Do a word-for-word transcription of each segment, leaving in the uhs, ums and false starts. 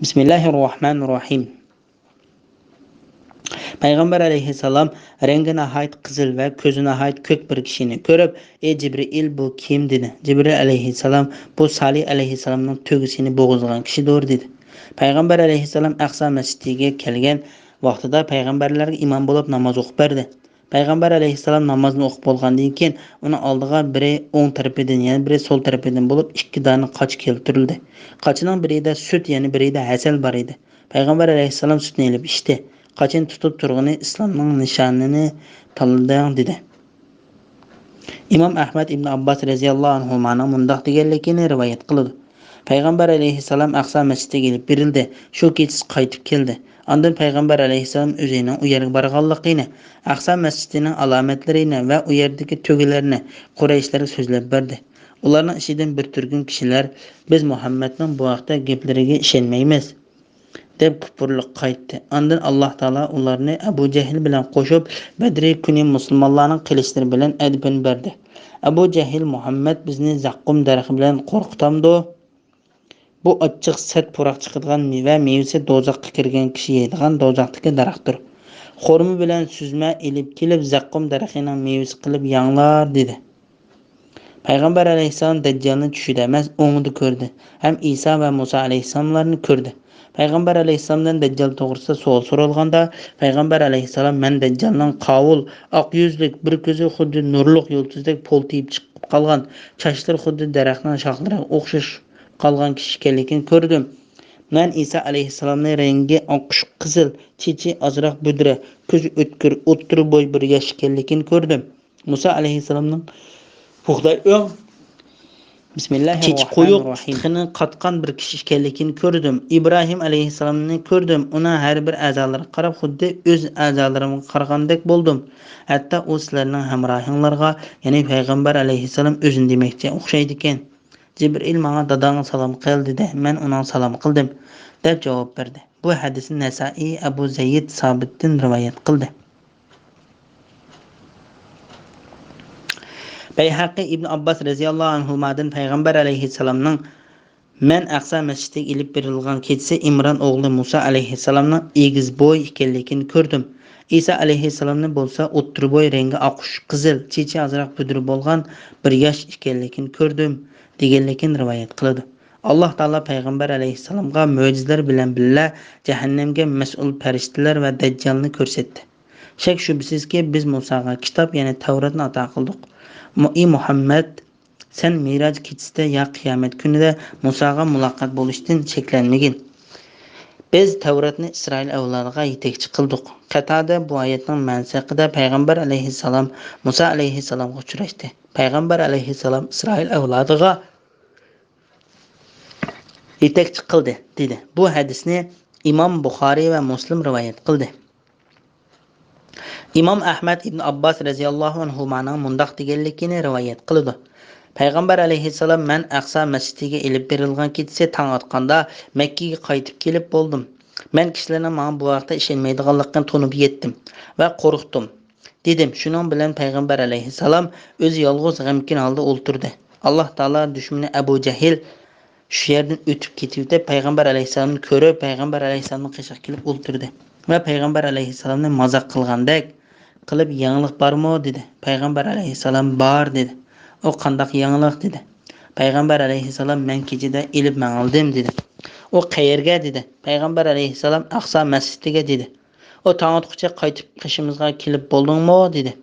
بىسمىللاھىررەھمانىررەھىم. پەيغەمبەر ئەلەيھىسسالام رەڭگى ناھايىتى قىزىل ۋە كۆزى ناھايىتى كۆك بىر كىشىنى كۆرۈپ، «ئى جىبرىئىل، بۇ كىم؟» دېدى. جىبرىئىل ئەلەيھىسسالام، «بۇ سالىھ ئەلەيھىسسالامنىڭ تۆگىسىنى بوغۇزلىغان كىشىدۇر» دېدى. پەيغەمبەر ئەلەيھىسسالام ئەقسا مەسچىتىگە كەلگەن ۋاقتىدا پەيغەمبەرلەرگە ئىمام بولۇپ ناماز ئوقۇپ بەردى. پەيغەمبەر ئەلەيھىسسالام نامازنى ئوقۇپ بولغاندىن كېيىن، ئۇنىڭ ئالدىغا بىرى ئوڭ تەرىپىدىن، يەنە بىرى سول تەرىپىدىن بولۇپ ئىككى دانە قاچا كەلتۈرۈلدى. قاچىنىڭ بىرىدە سۈت، يەنە بىرىدە ھەسەل بار ئىدى. پەيغەمبەر ئەلەيھىسسالام سۈتنى ئېلىپ ئىچتى. قاچىنى تۇتۇپ تۇرغىنى «ئىسلامنىڭ نىشانىنى تاللىدىڭ» دېدى. ئىمام ئەھمەد ئىبن ئابباس رەزىياللاھۇ ئەنھۇمانىڭ مۇنداق دېگەنلىكىنى رىۋايەت قىلىدۇ. پەيغەمبەر ئەلەيھىسسالام ئەقسا مەسچىتىگە ئېلىپ بېرىلدى. شۇ كېچىسى قايتىپ كەلدى. ئاندىن پەيغەمبەر ئەلەيھىسسالام ئۆزىنىڭ ئۇ يەرگە بارغانلىقىنى، ئەقسا مەسچىتىنىڭ ئالامەتلىرىنى ۋە ئۇ يەردىكى تۆگىلەرنى قۇرەيشلەرگە سۆزلەپ بەردى. ئۇلارنىڭ ئىچىدىن بىر تۈركۈم كىشىلەر، «بىز مۇھەممەدنىڭ بۇ ھەقتە گەپلىرىگە ئىشەنمەيمىز» دەپ كۇپۇرلۇق قايتتى. ئاندىن ئاللاھ تائالا ئۇلارنى ئەبۇ جەھىل بىلەن قوشۇپ، بەدرى كۈنى مۇسۇلمانلارنىڭ قىلىچلىرى بىلەن ئەدىپىنى بەردى. ئەبۇ جەھىل، «مۇھەممەد بىزنى زەققۇم دەرىخى بىلەن قورقۇتامدۇ؟ بۇ ئاچچىق سەت پۇراق چىقىدىغان ۋە مېۋىسى دوزاخقا كىرگەن كىشى يەيدىغان دوزاختىكى دەرەختۇر. خورما بىلەن سۈزمە ئېلىپ كېلىپ، زەققۇم دەرىخىنىڭ مېۋىسى قىلىپ يەڭلار» دېدى. پەيغەمبەر ئەلەيھىسسالام دەججالنى چۈشىدە ئەمەس، ئوڭىدا كۆردى ھەم ئىسا ۋە مۇسا ئەلەيھىسسالاملارنى كۆردى. پەيغەمبەر ئەلەيھىسسالامدىن دەججال توغرىسىدا سوئال سورالغاندا، پەيغەمبەر ئەلەيھىسسالام، «مەن دەججالنىڭ قاۋۇل، ئاق يۈزلۈك، بىر كۆزى خۇددى نۇرلۇق يۇلتۇزدەك پولتىيىپ چىقىپ قالغان، چاچلىرى خۇددى دەرەخنىڭ شاخلىرىغا ئوخشاش قالغان كىشى ئىكەنلىكىنى كۆردۈم. مەن ئىسا ئەلەيھىسسالامنى رەڭگى ئاققۇچ قىزىل، چېچى ئازراق بۈدرە، كۆزى ئۆتكۈر، ئوتتۇرا بوي بىر ياش ئىكەنلىكىنى كۆردۈم. مۇسا ئەلەيھىسسالامنىڭ بۇغداي ئۆڭ، چېچى قويۇق، تىخىنى قاتقان بىر كىشى ئىكەنلىكىنى كۆردۈم. ئىبراھىم ئەلەيھىسسالامنى كۆردۈم. ئۇنىڭ ھەر بىر ئەزالىرىغا قاراپ، خۇددى ئۆز ئەزالىرىمغا قارىغاندەك بولدۇم. ھەتتا ئۇ سىلەرنىڭ ھەمراھىڭلارغا، يەنى پەيغەمبەر ئەلەيھىسسالام ئۆزىنى دېمەكچى ئوخشايدىكەن. جىبرىئىل ماڭا، داداڭغا سالام قىل، دېدى. مەن ئۇنىڭغا سالام قىلدىم، دەپ جاۋاب بەردى. بۇ ھەدىسنى نەسائىي ئەبۇ زەيد سابىتتىن رىۋايەت قىلدى. بەيھەقى ئىبن ئابباس رەزىياللاھۇ ئەنھۇمادىن پەيغەمبەر ئەلەيھىسسالامنىڭ، «مەن ئەقسا مەسچىتىگە ئېلىپ بېرىلغان كېچىسى ئىمران ئوغلى مۇسا ئەلەيھىسسالامنىڭ ئېگىز بوي ئىكەنلىكىنى كۆردۈم. ئىسا ئەلەيھىسسالامنى بولسا ئوتتۇرا بوي، رەڭگى ئاقۇش قىزىل، چېچى ئازراق بۈدرە بولغان بىر ياش ئىكەنلىكىنى كۆردۈم» دېگەنلىكىنى رىۋايەت قىلىدۇ. ئاللاھ تائالا پەيغەمبەر ئەلەيھىسسالامغا مۆجىزىلەر بىلەن بىللە جەھەننەمگە مەسئۇل پەرىشتىلەر ۋە دەججالنى كۆرسەتتى. شەك-شۈبھىسىزكى، بىز مۇساغا كىتاب، يەنى تەۋراتنى ئاتا قىلدۇق. مۇ-، ئى مۇھەممەد، سەن مىراج كېچىسىدە يا قىيامەت كۈنىدە مۇساغا مۇلاقات بولۇشتىن شەكلەنمىگىن. بىز تەۋراتنى ئىسرائىل ئەۋلادىغا يېتەكچى قىلدۇق. قەتادە بۇ ئايەتنىڭ مەنىسى ھەققىدە، پەيغەمبەر ئەلەيھىسسالام مۇسا ئەلەيھىسسالامغا ئۇچراشتى. پەيغەمبەر ئەلەيھىسسالام ئىسرائىل ئەۋلادىغا يېتەكچى قىلدى، دېدى. بۇ ھەدىسنى ئىمام بۇخارىي ۋە مۇسلىم رىۋايەت قىلدى. ئىمام ئەھمەد ئىبن ئابباس رەزىياللاھۇ ئەنھۇمانىڭ مۇنداق دېگەنلىكىنى رىۋايەت قىلىدۇ. پەيغەمبەر ئەلەيھىسسالام، مەن ئەقسا مەسچىتىگە ئېلىپ بېرىلغان كېچىسى تاڭ ئاتقاندا مەككىگە قايتىپ كېلىپ بولدۇم. مەن كىشىلەرنىڭ ماڭا بۇ ھەقتە ئىشەنمەيدىغانلىقىنى تونۇپ يەتتىم ۋە قورقتۇم، دېدىم. شۇنىڭ بىلەن پەيغەمبەر ئەلەيھىسسالام ئۆزى يالغۇز غەمكىن ھالدا ئولتۇردى. ئاللاھ تائالا دۈشمىنى ئەبۇ جەھىل شۇ يەردىن ئۆتۈپ كېتىۋېتىپ، پەيغەمبەر ئەلەيھىسسالامنى كۆرۈپ، پەيغەمبەر ئەلەيھىسسالامنىڭ قېشىغا كېلىپ ئولتۇردى ۋە پەيغەمبەر ئەلەيھىسسالامنى مازاق قىلغاندەك قىلىپ، «يېڭىلىق بارمۇ؟» دېدى. پەيغەمبەر ئەلەيھىسسالام، «بار» دېدى. ئۇ، «قانداق يېڭىلىق؟» دېدى. پەيغەمبەر ئەلەيھىسسالام، «مەن كېچىدە ئېلىپ مېڭىلدىم» دېدى. ئۇ، «قەيەرگە؟» دېدى. پەيغەمبەر ئەلەيھىسسالام، «ئەقسا مەسچىتىگە» دېدى. ئۇ، «تاڭ ئاتقۇچە قايتىپ قېشىمىزغا كېلىپ بولدۇڭمۇ؟» دېدى.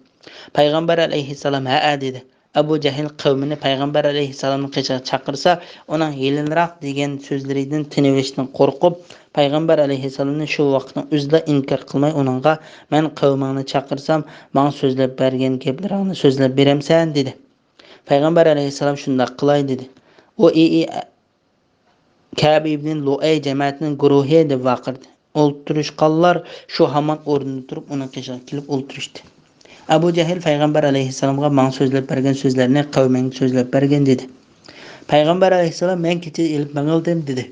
پەيغەمبەر ئەلەيھىسسالام، «ھەئە» دېدى. ئەبۇ جەھىل قەۋمىنى پەيغەمبەر ئەلەيھىسسالامنىڭ قېشىغا چاقىرسا، ئۇنىڭ ھېلىراق دېگەن سۆزلىرىدىن تىنىۋېلىشتىن قورقۇپ، پەيغەمبەر ئەلەيھىسسالامنى شۇ ۋاقىتنىڭ ئۆزىدىلا ئىنكار قىلماي، ئۇنىڭغا، «مەن قەۋمىڭنى چاقىرسام، ماڭا سۆزلەپ بەرگەن گەپلىرىڭنى سۆزلەپ بېرەمسەن؟» دېدى. پەيغەمبەر ئەلەيھىسسالام، «شۇنداق قىلاي» دېدى. ئۇ، ئى، ئى، كەئب ئىبنى لۇئەي جەمەتىنىڭ گۇرۇھى دەپ ۋارقىرىدى. ئولتۇرۇشقانلار شۇ ھامان ئورنىدىن تۇرۇپ ئۇنىڭ قېشىغا كېلىپ ئولتۇرۇشتى. ئەبۇ جەھىل پەيغەمبەر ئەلەيھىسسالامغا، «ماڭا سۆزلەپ بەرگەن سۆزلەرنى قەۋمىڭگە سۆزلەپ بەرگىن» دېدى. پەيغەمبەر ئەلەيھىسسالام، «مەن كېچە ئېلىپ مېڭىلدىم» دېدى.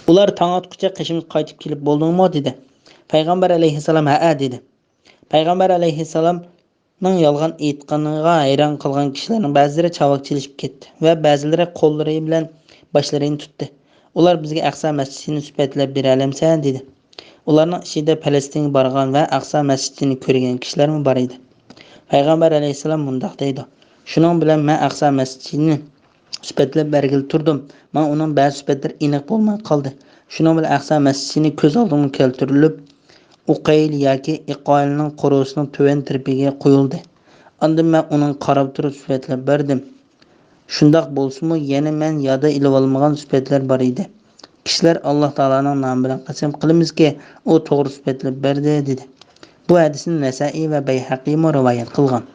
ئۇلار، «تاڭ ئاتقۇچە قېشىمىزغا قايتىپ كېلىپ بولدۇڭمۇ؟» دېدى. پەيغەمبەر ئەلەيھىسسالام، «ھەئە» دېدى. پەيغەمبەر ئەلەيھىسسالام، نىڭ يالغان ئېيتقىنىغا ھەيران قالغان كىشىلەرنىڭ بەزىلىرى چاۋاك چېلىشىپ كەتتى ۋە بەزىلىرى قوللىرى بىلەن باشلىرىنى تۇتتى. ئۇلار، «بىزگە ئەقسا مەسچىتىنى سۈپەتلەپ بېرەلەمسەن؟» دېدى. ئۇلارنىڭ ئىچىدە پەلەستىنگە بارغان ۋە ئەقسا مەسچىتىنى كۆرگەن كىشىلەرمۇ بار ئىدى. پەيغەمبەر ئەلەيھىسسالام مۇنداق دەيدۇ: «شۇنىڭ بىلەن مەن ئەقسا مەسچىتىنى سۈپەتلەپ بەرگىلى تۇردۇم. ماڭا ئۇنىڭ بەزى سۈپەتلىرى ئېنىق بولماي قالدى. شۇنىڭ بىلەن ئەقسا مەسچىتىنى كۆز ئالدىمغا كەلتۈرۈلۈپ، ئۇقەيل ياكى ئىقايلنىڭ قورۇسىنىڭ تۆۋەن تەرىپىگە قويۇلدى. ئاندىن مەن ئۇنىڭغا قاراپ تۇرۇپ سۈپەتلەپ بەردىم. شۇنداق بولسىمۇ، يەنە مەن يادا ئېلىۋالمىغان سۈپەتلەر بار ئىدى. كىشىلەر، ئاللاھ تائالانىڭ نامى بىلەن قەسەم قىلىمىزكى، ئۇ توغرا سۈپەتلەپ بەردى» دېدى. بۇ ھەدىسنى نەسائىي ۋە بەيھەقىمۇ رىۋايەت قىلغان.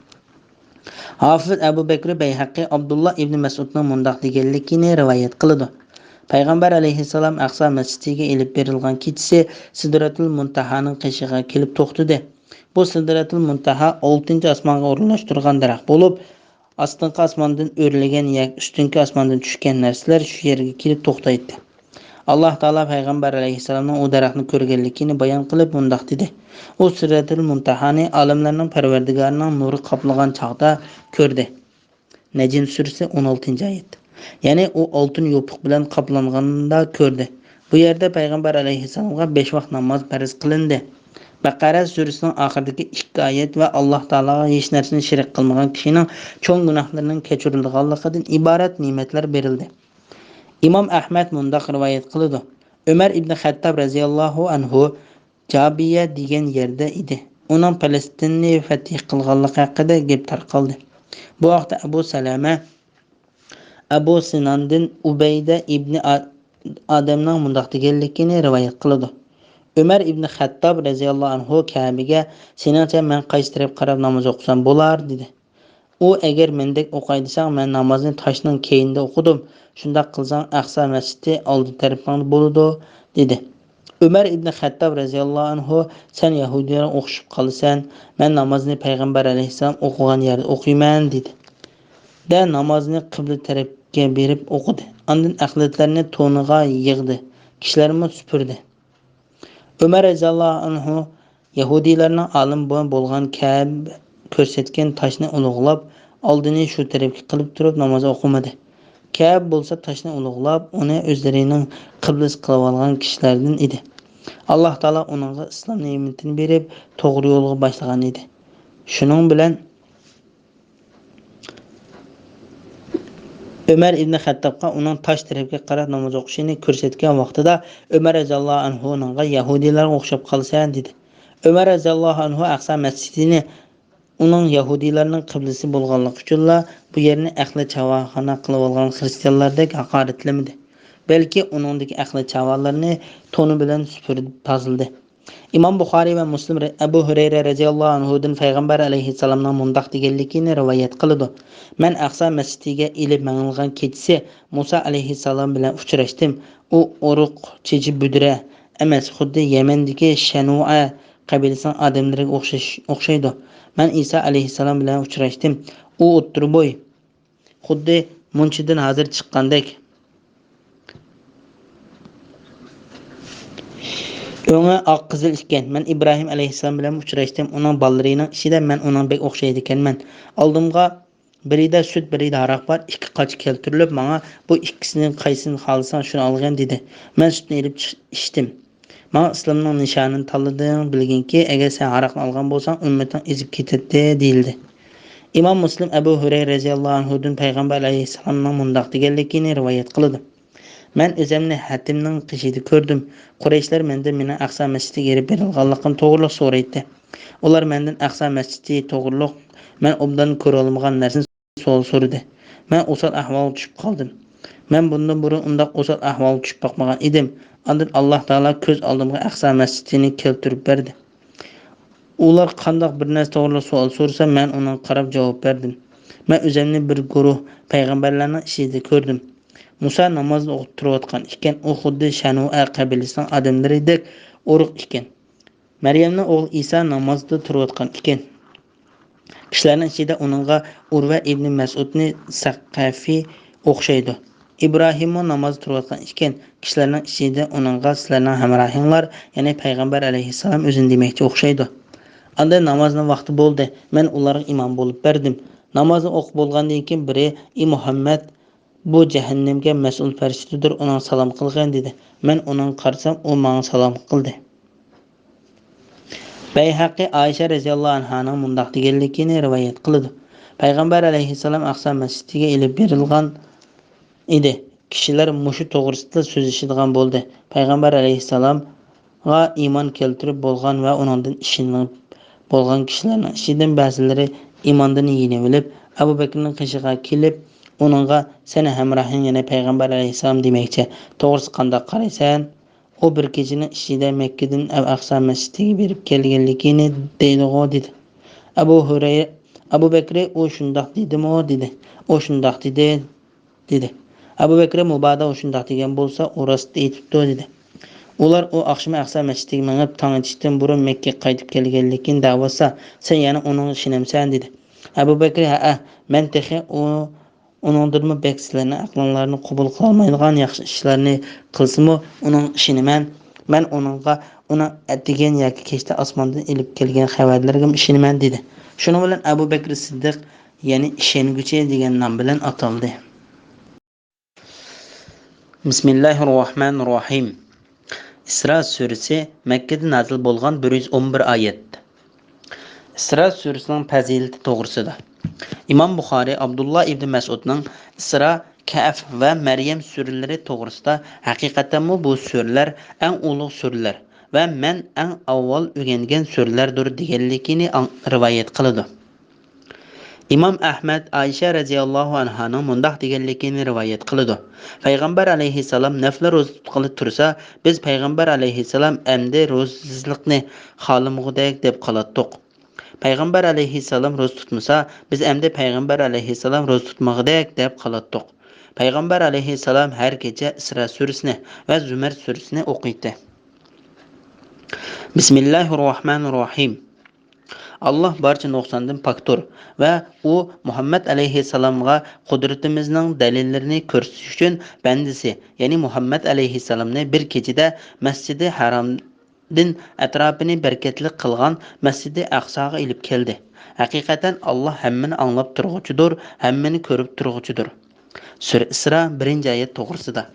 ھافىز ئەبۇ بەكرى بەيھەقى ئابدۇللا ئىبنى مەسئۇدنىڭ مۇنداق دېگەنلىكىنى رىۋايەت قىلىدۇ: پەيغەمبەر ئەلەيھىسسالام ئەقسا مەسچىتىگە ئېلىپ بېرىلغان كېچىسى سىدرەتۇل مۇنتەھانىڭ قېشىغا كېلىپ توختىدى. بۇ سىدرەتۇل مۇنتەھا ئالتىنچى ئاسمانغا ئورۇنلاشتۇرغان دەرەخ بولۇپ، ئاستىنقى ئاسماندىن ئۆرلىگەن ياكى ئۈستۈنكى ئاسماندىن چۈشكەن نەرسىلەر شۇ يەرگە كېلىپ توختايتتى. ئاللاھ تائالا پەيغەمبەر ئەلەيھىسسالامنىڭ ئۇ دەرەخنى كۆرگەنلىكىنى بايان قىلىپ مۇنداق دېدى: «ئۇ سىدرەتۇل مۇنتەھانى ئالەملەرنىڭ پەرۋەردىگارىنىڭ نۇرى قاپلىغان چاغدا كۆردى.» نەجم سۈرىسى ئون ئالتىنچى ئايەت. يەنى ئۇ ئالتۇن يوپۇق بىلەن قاپلانغاندا كۆردى. بۇ يەردە پەيغەمبەر ئەلەيھىسسالامغا بەش ۋاق ناماز پەرز قىلىندى. بەقەرە سۈرىسىنىڭ ئاخىرىدىكى ئىككى ئايەت ۋە ئاللاھ تائالاغا ھېچ نەرسىنى شېرىك قىلمىغان كىشىنىڭ چوڭ گۇناھلىرىنىڭ كەچۈرۈلىدىغانلىقىدىن ئىبارەت نېمەتلەر بېرىلدى. ئىمام ئەھمەد مۇنداق رىۋايەت قىلىدۇ: ئۆمەر ئىبنى خەتتاب رەزىياللاھۇ ئەنھۇ جابىيە دېگەن يەردە ئىدى. ئۇنىڭ پەلەستىننى فەتھ قىلغانلىقى ھەققىدە گەپ تارقالدى. بۇ ھەقتە ئەبۇ سەلەمە، ئەبۇ سىناندىن ئۇبەيدە ئىبنى ئا-، ئادەمنىڭ مۇنداق دېگەنلىكىنى رىۋايەت قىلىدۇ: ئۆمەر ئىبنى خەتتاب رەزىياللاھۇ ئەنھۇ كەبىگە، «سېنىڭچە مەن قايسى تەرەپكە قاراپ ناماز ئوقۇسام بولار؟» دېدى. ئۇ، «ئەگەر مەندەك ئوقاي دېسەڭ، مەن نامازنى تاشنىڭ كەينىدە ئوقۇدۇم. شۇنداق قىلساڭ، ئەقسا مەسچىتى ئالدى تەرىپىڭدە بولىدۇ» دېدى. ئۆمەر ئىبنى خەتتاب رەزىياللاھۇ ئەنھۇ، «سەن يەھۇدىيلارغا ئوخشىشىپ قالىسەن، مەن نامازنى پەيغەمبەر ئەلەيھىسسالام ئوقۇغان يەردە ئوقۇيمەن» دېدى. دە نامازنى قىبلە تەرەپكە بېرىپ ئوقۇدى. ئاندىن ئەخلەتلەرنى تونىغا يىغدى. كىشىلەرمۇ سۈپۈردى. ئۆمەر رەزىياللاھۇ ئەنھۇ يەھۇدىيلارنىڭ ئالىمى بولغان كەب كۆرسەتكەن تاشنى ئۇلۇغلاپ، ئالدىنى شۇ تەرەپكە قىلىپ تۇرۇپ ناماز ئوقۇمىدى. كەب بولسا تاشنى ئۇلۇغلاپ، ئۇنى ئۆزلىرىنىڭ قىبلىسى قىلىۋالغان كىشىلەردىن ئىدى. ئاللاھ تائالا ئۇنىڭغا ئىسلام نېمىتىنى بېرىپ، توغرا يولغا باشلىغان ئىدى. شۇنىڭ بىلەن ئۆمەر ئىبنى خەتتابقا ئۇنىڭ تاش تەرەپكە قاراپ ناماز ئوقۇشىنى كۆرسەتكەن ۋاقتىدا، ئۆمەر رەزىياللاھۇ ئەنھۇ ئۇنىڭغا، «يەھۇدىيلارغا ئوخشاپ قالىسەن» دېدى. ئۆمەر رەزىياللاھۇ ئەنھۇ ئەقسا مەسچىتىنى ئۇنىڭ يەھۇدىيلارنىڭ قىبلىسى بولغانلىقى ئۈچۈنلا بۇ يەرنى ئەھلى چاۋاخانا قىلىۋالغان خىرىستىيانلاردەك ھاقارەتلىمىدى، بەلكى ئۇنىڭدىكى ئەھلى چاۋالارنى تونى بىلەن سۈپۈرۈپ تازىلىدى. ئىمام بۇخارىي ۋە مۇسلىم رە-، ئەبۇ ھۇرەيرە رەزىياللاھۇ ئەنھۇدىن پەيغەمبەر ئەلەيھىسسالامنىڭ مۇنداق دېگەنلىكىنى رىۋايەت قىلىدۇ: «مەن ئەقسا مەسچىتىگە ئېلىپ مېڭىلغان كېچىسى مۇسا ئەلەيھىسسالام بىلەن ئۇچراشتىم. ئۇ ئۇرۇق چېچى بۈدرە ئەمەس، خۇددى يەمەندىكى شەنۇئە قەبىلىسىنىڭ ئادەملىرىگە ئوخشاش، ئوخشايدۇ. مەن ئىسا ئەلەيھىسسالام بىلەن ئۇچراشتىم. ئۇ ئوتتۇرا بوي، خۇددى مۇنچىدىن ھازىر چىققاندەك. ئۆڭى ئاق قىزىل ئىكەن. مەن ئىبراھىم ئەلەيھىسسالام بىلەن ئۇچراشتىم. ئۇنىڭ بالىلىرىنىڭ ئىچىدە مەن ئۇنىڭ بەك ئوخشايدىكەنمەن. ئالدىمغا بىرىدە سۈت، بىرىدە ھاراق بار. ئىككى قاچا كەلتۈرۈلۈپ، ماڭا، بۇ ئىككىسىدىن قايسىنى خالىساڭ، شۇنى ئالغىن» دېدى. مەن سۈتنى ئېلىپ چىق-، ئىچتىم. ماڭا ئىسلامنىڭ نىشانىنى تاللىدىڭ، بىلگىنكى، ئەگەر سەن ھاراقنى ئالغان بولساڭ، ئۈممىتىڭ ئېزىپ كېتەتتى، دېيىلدى. ئىمام مۇسلىم ئەبۇ ھۇرەيرە رەزىياللاھۇ ئەنھۇدىن پەيغەمبەر ئەلەيھىسسالامنىڭ مۇنداق دېگەنلىكىنى رىۋايەت قىلىدۇ: مەن ئۆزۈمنى ھەتىمنىڭ قېشىدا كۆردۈم. قۇرەيشلەر مەندىن مېنىڭ ئەقسا مەسچىتىگە ئېلىپ بېرىلغانلىقىم توغرۇلۇق سورايتتى. ئۇلار مەندىن ئەقسا مەسچىتى توغرۇلۇق مەن ئوبدان كۆرۈۋالمىغان نەرسىنى سوئال سورىدى. مەن ئوسال ئەھۋالغا چۈشۈپ قالدىم. مەن بۇندىن بۇرۇن ئۇنداق ئوسال ئەھۋالغا چۈشۈپ باقمىغان ئىدىم. ئاندىن ئاللاھ تائالا كۆز ئالدىمغا ئەقسا مەسچىتىنى كەلتۈرۈپ بەردى. ئۇلار قانداق بىر نەرسە توغرىلىق سوئال سورىسا، مەن ئۇنىڭغا قاراپ جاۋاب بەردىم. مەن ئۆزۈمنى بىر گۇرۇھ پەيغەمبەرلەرنىڭ ئىچىدە كۆردۈم. مۇسا نامازدا تۇرۇۋاتقان ئىكەن، ئۇ خۇددى شەنۇئە قەبىلىسىنىڭ ئادەملىرىدەك ئورۇق ئىكەن. مەريەمنىڭ ئوغلى ئىسا نامازدا تۇرۇۋاتقان ئىكەن. كىشىلەرنىڭ ئىچىدە ئۇنىڭغا ئۇرۋە ئىبنى مەسئۇدنى سەقەفى ئوخشايدۇ. ئىبراھىممۇ نامازدا تۇرۇۋاتقان ئىكەن. كىشىلەرنىڭ ئىچىدە ئۇنىڭغا سىلەرنىڭ ھەمراھىڭلار، يەنى پەيغەمبەر ئەلەيھىسسالام ئۆزىنى دېمەكچى ئوخشايدۇ. ئاندىن نامازنىڭ ۋاقتى بولدى. مەن ئۇلارغا ئىمام بولۇپ بەردىم. نامازنى ئوقۇپ بولغاندىن كېيىن بىرى، ئى مۇھەممەد، بۇ جەھەننەمگە مەسئۇل پەرىشتىدۇر، ئۇنىڭغا سالام قىلغىن، دېدى. مەن ئۇنىڭغا قارىسام، ئۇ ماڭا سالام قىلدى. بەيھەقى ئائىشە رەزىياللاھۇ ئەنھانىڭ مۇنداق دېگەنلىكىنى رىۋايەت قىلىدۇ. پەيغەمبەر ئەلەيھىسسالام ئەقسا مەسچىتىگە ئېلىپ بېرىلغان ئىدى. كىشىلەر مۇشۇ توغرىسىدا سۆزلىشىدىغان بولدى. پەيغەمبەر ئەلەيھىسسالامغا ئىمان كەلتۈرۈپ بولغان ۋە ئۇنىڭدىن ئىشىنىپ بولغان كىشىلەرنىڭ ئىچىدىن بەزىلىرى ئىماندىن يېنىۋېلىپ، ئەبۇ بەكرىنىڭ قېشىغا كېلىپ، ئۇنىڭغا، سېنىڭ ھەمراھىڭ، يەنى پەيغەمبەر ئەلەيھىسسالام دېمەكچى، توغرىسىغا قانداق قارايسەن؟ ئۇ بىر كېچىنىڭ ئىچىدە مەككىدىن ئەقسا مەسچىتىگە بېرىپ كەلگەنلىكىنى دەيدىغۇ، دېدى. ئەبۇ ھۇرەيرە، ئەبۇ بەكرى، ئۇ شۇنداق دېدىمۇ؟ دېدى. ئۇ شۇنداق دېدى، دېدى. ئەبۇ بەكرى، مۇبادا ئۇ شۇنداق دېگەن بولسا، ئۇ راست ئېيتىپتۇ، دېدى. ئۇلار ئۇ ئاخشىمى ئەقسا مەسچىتىگە مېڭىپ، تاڭ ئېتىشتىن بۇرۇن مەككىگە قايتىپ كەلگەنلىكىنى دەۋاتسا، سەن يەنە ئۇنىڭغا ئىشىنەمسەن؟ دېدى. ئەبۇ بەكرى، ھەئە، مەن تېخى ئۇ ئۇنىڭدىنمۇ بەك سىلەرنىڭ ئەقلىڭلارنى قوبۇل قىلالمايدىغان ياخشى ئىشلارنى قىلسىمۇ، ئۇنىڭغا ئىشىنىمەن. مەن ئۇنىڭغا، ئۇنىڭ ئەتىگەن ياكى كەچتە ئاسماندىن ئېلىپ كەلگەن خەۋەرلىرىگىمۇ ئىشىنىمەن، دېدى. شۇنىڭ بىلەن ئەبۇ بەكرى سىددىق، يەنى ئىشەنگۈچى دېگەن نام بىلەن ئاتالدى. بىسمىللاھىررەھمانىررەھىم. ئىسرا سۈرىسى، مەككىدە نازىل بولغان، بىر يۈز ئون بىر ئايەت. ئىسرا سۈرىسىنىڭ پەزىلىتى توغرىسىدا. ئىمام بۇخارىي ئابدۇللا ئىبنى مەسئۇدنىڭ ئىسرا، كەھف ۋە مەريەم سۈرىلىرى توغرىسىدا، ھەقىقەتەنمۇ بۇ سۈرىلەر ئەڭ ئۇلۇغ سۈرىلەر ۋە مەن ئەڭ ئاۋۋال ئۆگەنگەن سۈرىلەردۇر، دېگەنلىكىنى ئاڭ-، رىۋايەت قىلىدۇ. ئىمام ئەھمەد ئائىشە رەزىياللاھۇ ئەنھانىڭ مۇنداق دېگەنلىكىنى رىۋايەت قىلىدۇ. پەيغەمبەر ئەلەيھىسسالام نەپلە روزا تۇتقىلى تۇرسا، بىز پەيغەمبەر ئەلەيھىسسالام ئەمدى روزىسىزلىقنى خالىمىغۇدەك دەپ قالاتتۇق. پەيغەمبەر ئەلەيھىسسالام روزا تۇتمىسا، بىز ئەمدى پەيغەمبەر ئەلەيھىسسالام روزا تۇتمىغۇدەك دەپ قالاتتۇق. پەيغەمبەر ئەلەيھىسسالام ھەر كېچە ئىسرا سۈرىسىنى ۋە زۇمەر سۈرىسىنى ئوقۇيتتى. بىسمىللاھىررەھمانىررەھىم. ئاللاھ بارچە نۇقساندىن پاكتۇر ۋە ئۇ مۇھەممەد ئەلەيھىسسالامغا قۇدرىتىمىزنىڭ دەلىللىرىنى كۆرسىتىش ئۈچۈن بەندىسى، يەنى مۇھەممەد ئەلەيھىسسالامنى بىر كېچىدە مەسجىدى ھەرامدىن ئەتراپىنى بەرىكەتلىك قىلغان مەسجىدى ئەقساغا ئېلىپ كەلدى. ھەقىقەتەن ئاللاھ ھەممىنى ئاڭلاپ تۇرغۇچىدۇر، ھەممىنى كۆرۈپ تۇرغۇچىدۇر. سۈرە ئىسرا، بىرىنچى ئايەت توغرىسىدا.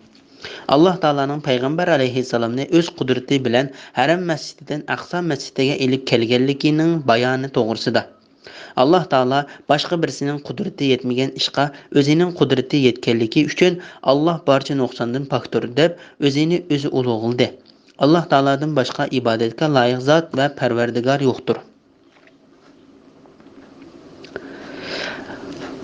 ئاللاھ تائالانىڭ پەيغەمبەر ئەلەيھىسسالامنى ئۆز قۇدرىتى بىلەن ھەرەم مەسچىتىدىن ئەقسا مەسچىتىگە ئېلىپ كەلگەنلىكىنىڭ بايانى توغرىسىدا. ئاللاھ تائالا باشقا بىرسىنىڭ قۇدرىتى يەتمىگەن ئىشقا ئۆزىنىڭ قۇدرىتى يەتكەنلىكى ئۈچۈن، ئاللاھ بارچە نۇقساندىن پاكتۇر، دەپ ئۆزىنى ئۆزى ئۇلۇغلىدى. ئاللاھ تائالادىن باشقا ئىبادەتكە لايىق زات ۋە پەرۋەردىگار يوقتۇر.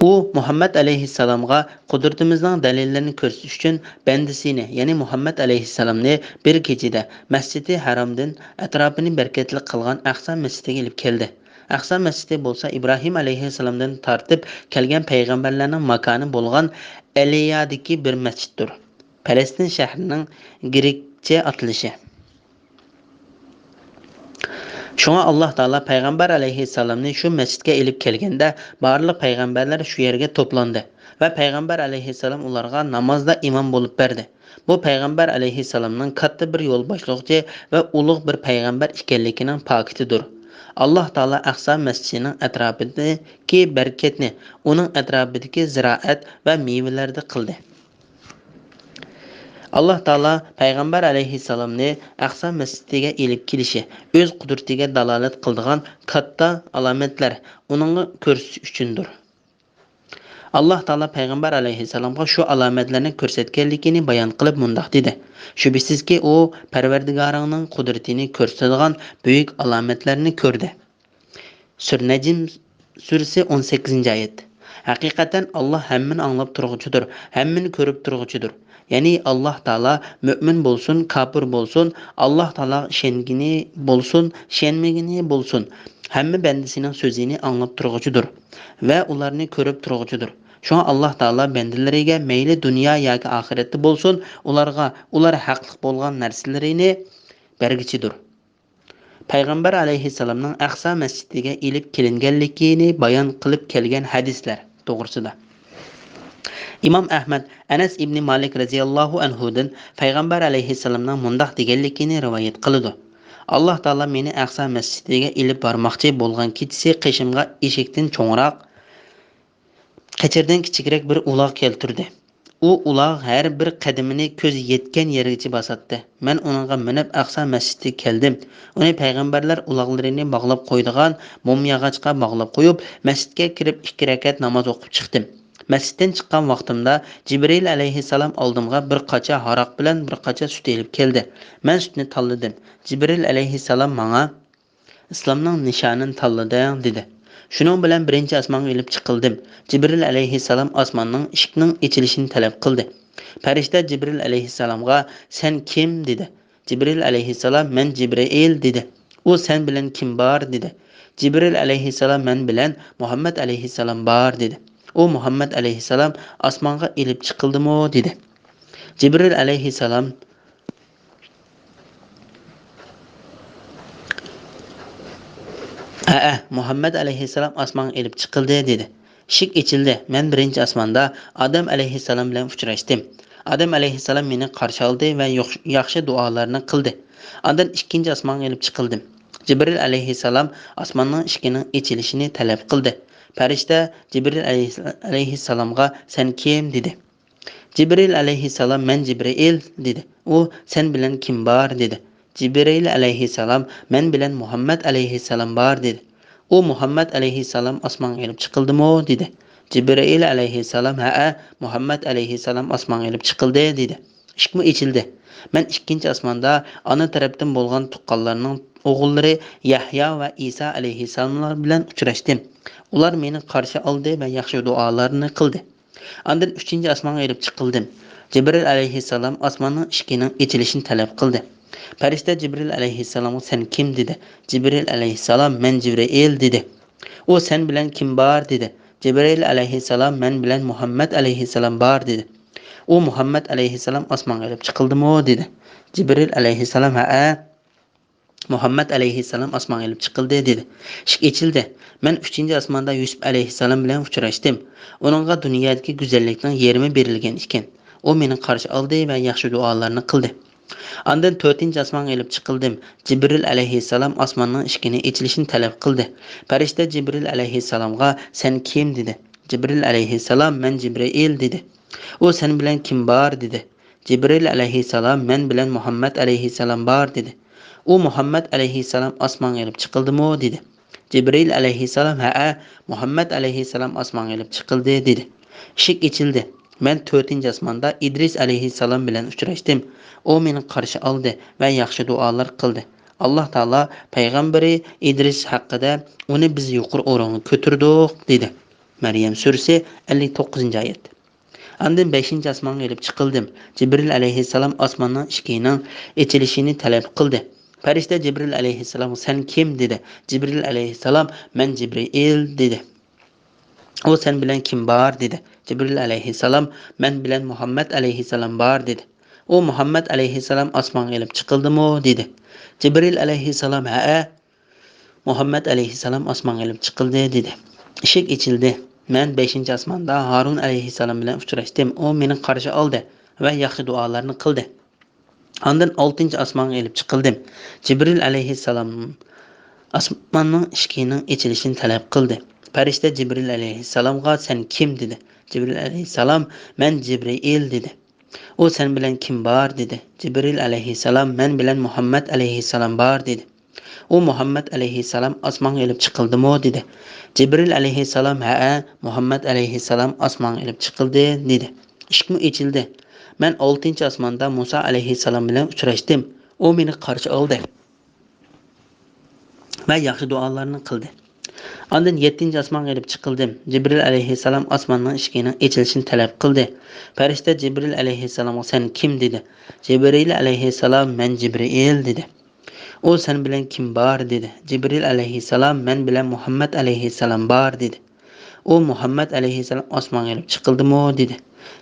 ئۇ مۇھەممەد ئەلەيھىسسالامغا قۇدرىتىمىزنىڭ دەلىللىرىنى كۆرسىتىش ئۈچۈن بەندىسىنى، يەنى مۇھەممەد ئەلەيھىسسالامنى بىر كېچىدە مەسجىدى ھەرامدىن ئەتراپىنى بەرىكەتلىك قىلغان ئەقسا مەسچىتىگە ئېلىپ كەلدى. ئەقسا مەسچىتى بولسا ئىبراھىم ئەلەيھىسسالامدىن تارتىپ كەلگەن پەيغەمبەرلەرنىڭ ماكانى بولغان ئەلىيادىكى بىر مەسچىتتۇر. پەلەستىن شەھىرىنىڭ گرېكچە ئاتىلىشى. شۇڭا ئاللاھ تائالا پەيغەمبەر ئەلەيھىسسالامنى شۇ مەسچىتكە ئېلىپ كەلگەندە، بارلىق پەيغەمبەرلەر شۇ يەرگە توپلاندى ۋە پەيغەمبەر ئەلەيھىسسالام ئۇلارغا نامازدا ئىمام بولۇپ بەردى. بۇ پەيغەمبەر ئەلەيھىسسالامنىڭ كاتتا بىر يولباشلىغۇچى ۋە ئۇلۇغ بىر پەيغەمبەر ئىكەنلىكىنىڭ پاكىتىدۇر. ئاللاھ تائالا ئەقسا مەسچىتىنىڭ ئەتراپىدىكى بەرىكەتنى، ئۇنىڭ ئەتراپىدىكى زىرائەت ۋە مېۋىلەردە قىلدى. ئاللاھ تائالا پەيغەمبەر ئەلەيھىسسالامنى ئەقسا مەسچىتىگە ئېلىپ كېلىشى ئۆز قۇدرىتىگە دالالەت قىلىدىغان كاتتا ئالامەتلەر ئۇنىڭغا كۆرسىتىش ئۈچۈندۇر. ئاللاھ تائالا پەيغەمبەر ئەلەيھىسسالامغا شۇ ئالامەتلەرنى كۆرسەتكەنلىكىنى بايان قىلىپ مۇنداق دېدى: شۈبھىسىزكى، ئۇ پەرۋەردىگارىڭنىڭ قۇدرىتىنى كۆرسىتىدىغان بۈيۈك ئالامەتلەرنى كۆردى. سۈرە نەجم سۈرىسى، ئون سەككىزىنچى ئايەت. ھەقىقەتەن ئاللاھ ھەممىنى ئاڭلاپ تۇرغۇچىدۇر، ھەممىنى كۆرۈپ تۇرغۇچىدۇر. يەنى ئاللاھ تائالا مۆمىن بولسۇن، كاپىر بولسۇن، ئاللاھ تائالاغا ئىشەنگىنى بولسۇن، ئىشەنمىگىنى بولسۇن، ھەممە بەندىسىنىڭ سۆزىنى ئاڭلاپ تۇرغۇچىدۇر ۋە ئۇلارنى كۆرۈپ تۇرغۇچىدۇر. شۇڭا ئاللاھ تائالا بەندىلىرىگە مەيلى دۇنيا ياكى ئاخىرەتتە بولسۇن، ئۇلارغا ئۇلار ھەقلىق بولغان نەرسىلىرىنى بەرگۈچىدۇر. پەيغەمبەر ئەلەيھىسسالامنىڭ ئەقسا مەسچىتىگە ئېلىپ كېلىنگەنلىكىنى بايان قىلىپ كەلگەن ھەدىسلەر توغرىسىدا. ئىمام ئەھمەد ئەنەس ئىبنى مالىك رەزىياللاھۇ ئەنھۇدىن پەيغەمبەر ئەلەيھىسسالامنىڭ مۇنداق دېگەنلىكىنى رىۋايەت قىلىدۇ: ئاللاھ تائالا مېنى ئەقسا مەسچىتىگە ئېلىپ بارماقچى بولغان كېچىسى قېشىمغا ئېشەكتىن چوڭراق، قېچىردىن كىچىكرەك بىر ئۇلاغ كەلتۈردى. ئۇ ئۇلاغ ھەر بىر قەدىمىنى كۆز يەتكەن يەرگىچە باساتتى. مەن ئۇنىڭغا مىنىپ ئەقسا مەسچىتىگە كەلدىم. ئۇنى پەيغەمبەرلەر ئۇلاغلىرىنى باغلاپ قويىدىغان موم ياغاچقا باغلاپ قويۇپ، مەسچىتكە كىرىپ ئىككى رەكەت ناماز ئوقۇپ چىقتىم. مەسچىتتىن چىققان ۋاقتىمدا جىبرىئىل ئەلەيھىسسالام ئالدىمغا بىر قاچا ھاراق بىلەن بىر قاچا سۈت ئېلىپ كەلدى. مەن سۈتنى تاللىدىم. جىبرىئىل ئەلەيھىسسالام ماڭا، «ئىسلامنىڭ نىشانىنى تاللىدىڭ» دېدى. شۇنىڭ بىلەن بىرىنچى ئاسمانغا ئېلىپ چىقىلدىم. جىبرىئىل ئەلەيھىسسالام ئاسماننىڭ ئىشىكنىڭ ئېچىلىشىنى تەلەپ قىلدى. پەرىشتە جىبرىئىل ئەلەيھىسسالامغا، «سەن كىم؟» دېدى. جىبرىئىل ئەلەيھىسسالام، «مەن جىبرىئىل» دېدى. ئۇ، «سەن بىلەن كىم بار؟» دېدى. جىبرىئىل ئەلەيھىسسالام، «مەن بىلەن مۇھەممەد ئەلەيھىسسالام بار» دېدى. ئۇ، «مۇھەممەد ئەلەيھىسسالام ئاسمانغا ئېلىپ چىقىلدىمۇ؟» دېدى. جىبرىئىل ئەلەيھىسسالام، «ھەئە، مۇھەممەد ئەلەيھىسسالام ئاسمانغا ئېلىپ چىقىلدى» دېدى. ئىشىك ئېچىلدى. مەن بىرىنچى ئاسماندا ئادەم ئەلەيھىسسالام بىلەن ئۇچراشتىم. ئادەم ئەلەيھىسسالام مېنى قارشى ئالدى ۋە يوخ-، ياخشى دۇئالارنى قىلدى. ئاندىن ئىككىنچى ئاسمانغا ئېلىپ چىقىلدىم. جىبرىئىل ئەلەيھىسسالام ئاسماننىڭ ئىشىكىنىڭ ئېچىلىشىنى تەلەپ قىلدى. پەرىشتە جىبرىئىل ئەلەيھىس-، ئەلەيھىسسالامغا، «سەن كىم؟» دېدى. جىبرىئىل ئەلەيھىسسالام، «مەن جىبرىئىل» دېدى. ئۇ، «سەن بىلەن كىم بار؟» دېدى. جىبرىئىل ئەلەيھىسسالام، «مەن بىلەن مۇھەممەد ئەلەيھىسسالام بار» دېدى. ئۇ، «مۇھەممەد ئەلەيھىسسالام ئاسمانغا ئېلىپ چىقىلدىمۇ؟» دېدى. جىبرىئىل ئەلەيھىسسالام، «ھەئە، مۇھەممەد ئەلەيھىسسالام ئاسمانغا ئېلىپ چىقىلدى» دېدى. ئىشىكمۇ ئېچىلدى. مەن ئىككىنچى ئاسماندا ئانا تەرەپتىن بولغان تۇغقانلارنىڭ ئوغۇللىرى يەھيا ۋە ئىسا ئەلەيھىسسالاملار بىلەن ئۇچراشتىم. ئۇلار مېنى قارشى ئالدى ۋە ياخشى دۇئالارنى قىلدى. ئاندىن ئۈچىنچى ئاسمانغا ئېلىپ چىقىلدىم. جىبرىئىل ئەلەيھىسسالام ئاسماننىڭ ئىشىكىنىڭ ئېچىلىشىنى تەلەپ قىلدى. پەرىشتە جىبرىئىل ئەلەيھىسسالامغا، «سەن كىم؟» دېدى. جىبرىئىل ئەلەيھىسسالام، «مەن جىبرىئىل» دېدى. ئۇ، «سەن بىلەن كىم بار؟» دېدى. جىبرىئىل ئەلەيھىسسالام، «مەن بىلەن مۇھەممەد ئەلەيھىسسالام بار» دېدى. ئۇ، «مۇھەممەد ئەلەيھىسسالام ئاسمانغا ئېلىپ چىقىلدىمۇ؟» دېدى. جىبرىئىل ئەلەيھىسسالام، «ھەئە، مۇھەممەد ئەلەيھىسسالام ئاسمانغا ئېلىپ چىقىلدى» دېدى. ئىشىك ئېچىلدى. مەن ئۈچىنچى ئاسماندا يۈسۈپ ئەلەيھىسسالام بىلەن ئۇچراشتىم. ئۇنىڭغا دۇنيادىكى گۈزەللىكنىڭ يېرىمى بېرىلگەن ئىكەن. ئۇ مېنى قارشى ئالدى ۋە ياخشى دۇئالارنى قىلدى. ئاندىن تۆتىنچى ئاسمانغا ئېلىپ چىقىلدىم. جىبرىئىل ئەلەيھىسسالام ئاسماننىڭ ئىشىكىنى ئېچىلىشىنى تەلەپ قىلدى. پەرىشتە جىبرىئىل ئەلەيھىسسالامغا، «سەن كىم؟» دېدى. جىبرىئىل ئەلەيھىسسالام، «مەن جىبرىئىل» دېدى. ئۇ، «سەن بىلەن كىم بار؟» دېدى. جىبرىئىل ئەلەيھىسسالام، «مەن بىلەن مۇھەممەد ئەلەيھىسسالام بار» دېدى. ئۇ، «مۇھەممەد ئەلەيھىسسالام ئاسمانغا ئېلىپ چىقىلدىمۇ؟» دېدى. جىبرىئىل ئەلەيھىسسالام، «ھەئە، مۇھەممەد ئەلەيھىسسالام ئاسمانغا ئېلىپ چىقىلدى» دېدى. ئىشىك ئېچىلدى. مەن تۆتىنچى ئاسماندا ئىدرىس ئەلەيھىسسالام بىلەن ئۇچراشتىم. ئۇ مېنى قارشى ئالدى ۋە ياخشى دۇئالار قىلدى. ئاللاھ تائالا پەيغەمبىرى ئىدرىس ھەققىدە، «ئۇنى بىز يۇقىرى ئورۇنغا كۆتۈردۇق» دېدى. مەريەم سۈرىسى، ئەللىك توققۇزىنچى ئايەت. ئاندىن بەشىنچى ئاسمانغا ئېلىپ چىقىلدىم. جىبرىئىل ئەلەيھىسسالام ئاسماننىڭ ئىشىكىنىڭ ئېچىلىشىنى تەلەپ قىلدى. پەرىشتە جىبرىئىل ئەلەيھىسسالامغا، «سەن كىم؟» دېدى. جىبرىئىل ئەلەيھىسسالام، «مەن جىبرىئىل» دېدى. ئۇ، «سەن بىلەن كىم بار؟» دېدى. جىبرىئىل ئەلەيھىسسالام، «مەن بىلەن مۇھەممەد ئەلەيھىسسالام بار» دېدى. ئۇ، «مۇھەممەد ئەلەيھىسسالام ئاسمانغا ئېلىپ چىقىلدىمۇ؟» دېدى. جىبرىئىل ئەلەيھىسسالام، «ھەئە، مۇھەممەد ئەلەيھىسسالام ئاسمانغا ئېلىپ چىقىلدى» دېدى. ئىشىك ئېچىلدى. مەن بەشىنچى ئاسماندا ھارۇن ئەلەيھىسسالام بىلەن ئۇچراشتىم. ئۇ مېنى قارشى ئالدى ۋە ياخشى دۇئالارنى قىلدى. ئاندىن ئالتىنچى ئاسمانغا ئېلىپ چىقىلدىم. جىبرىئىل ئەلەيھىسسالام ئاسماننىڭ ئىشىكىنىڭ ئېچىلىشىنى تەلەپ قىلدى. پەرىشتە جىبرىئىل ئەلەيھىسسالامغا، «سەن كىم؟» دېدى. جىبرىئىل ئەلەيھىسسالام، «مەن جىبرىئىل» دېدى. ئۇ، «سەن بىلەن كىم بار؟» دېدى. جىبرىئىل ئەلەيھىسسالام، «مەن بىلەن مۇھەممەد ئەلەيھىسسالام بار» دېدى. ئۇ، «مۇھەممەد ئەلەيھىسسالام ئاسمانغا ئېلىپ چىقىلدىمۇ؟» دېدى. جىبرىئىل ئەلەيھىسسالام، «ھەئە، مۇھەممەد ئەلەيھىسسالام ئاسمانغا ئېلىپ چىقىلدى» دېدى. ئىشىكمۇ ئېچىلدى. مەن ئالتىنچى ئاسماندا مۇسا ئەلەيھىسسالام بىلەن ئۇچراشتىم. ئۇ مېنى قارشى ئالدى ۋە ياخشى دۇئالارنى قىلدى. ئاندىن يەتتىنچى ئاسمانغا ئېلىپ چىقىلدىم. جىبرىئىل ئەلەيھىسسالام ئاسماننىڭ ئىشىكىنىڭ ئېچىلىشىنى تەلەپ قىلدى. پەرىشتە جىبرىئىل ئەلەيھىسسالامغا، «سەن كىم؟» دېدى. جىبرىئىل ئەلەيھىسسالام، «مەن جىبرىئىل» دېدى. ئۇ، «سەن بىلەن كىم بار؟» دېدى. جىبرىئىل ئەلەيھىسسالام، «مەن بىلەن مۇھەممەد ئەلەيھىسسالام بار» دېدى. ئۇ، «مۇھەممەد ئەلەيھىسسالام ئاسمانغا ئېلىپ چىقىلدىمۇ؟» دېدى.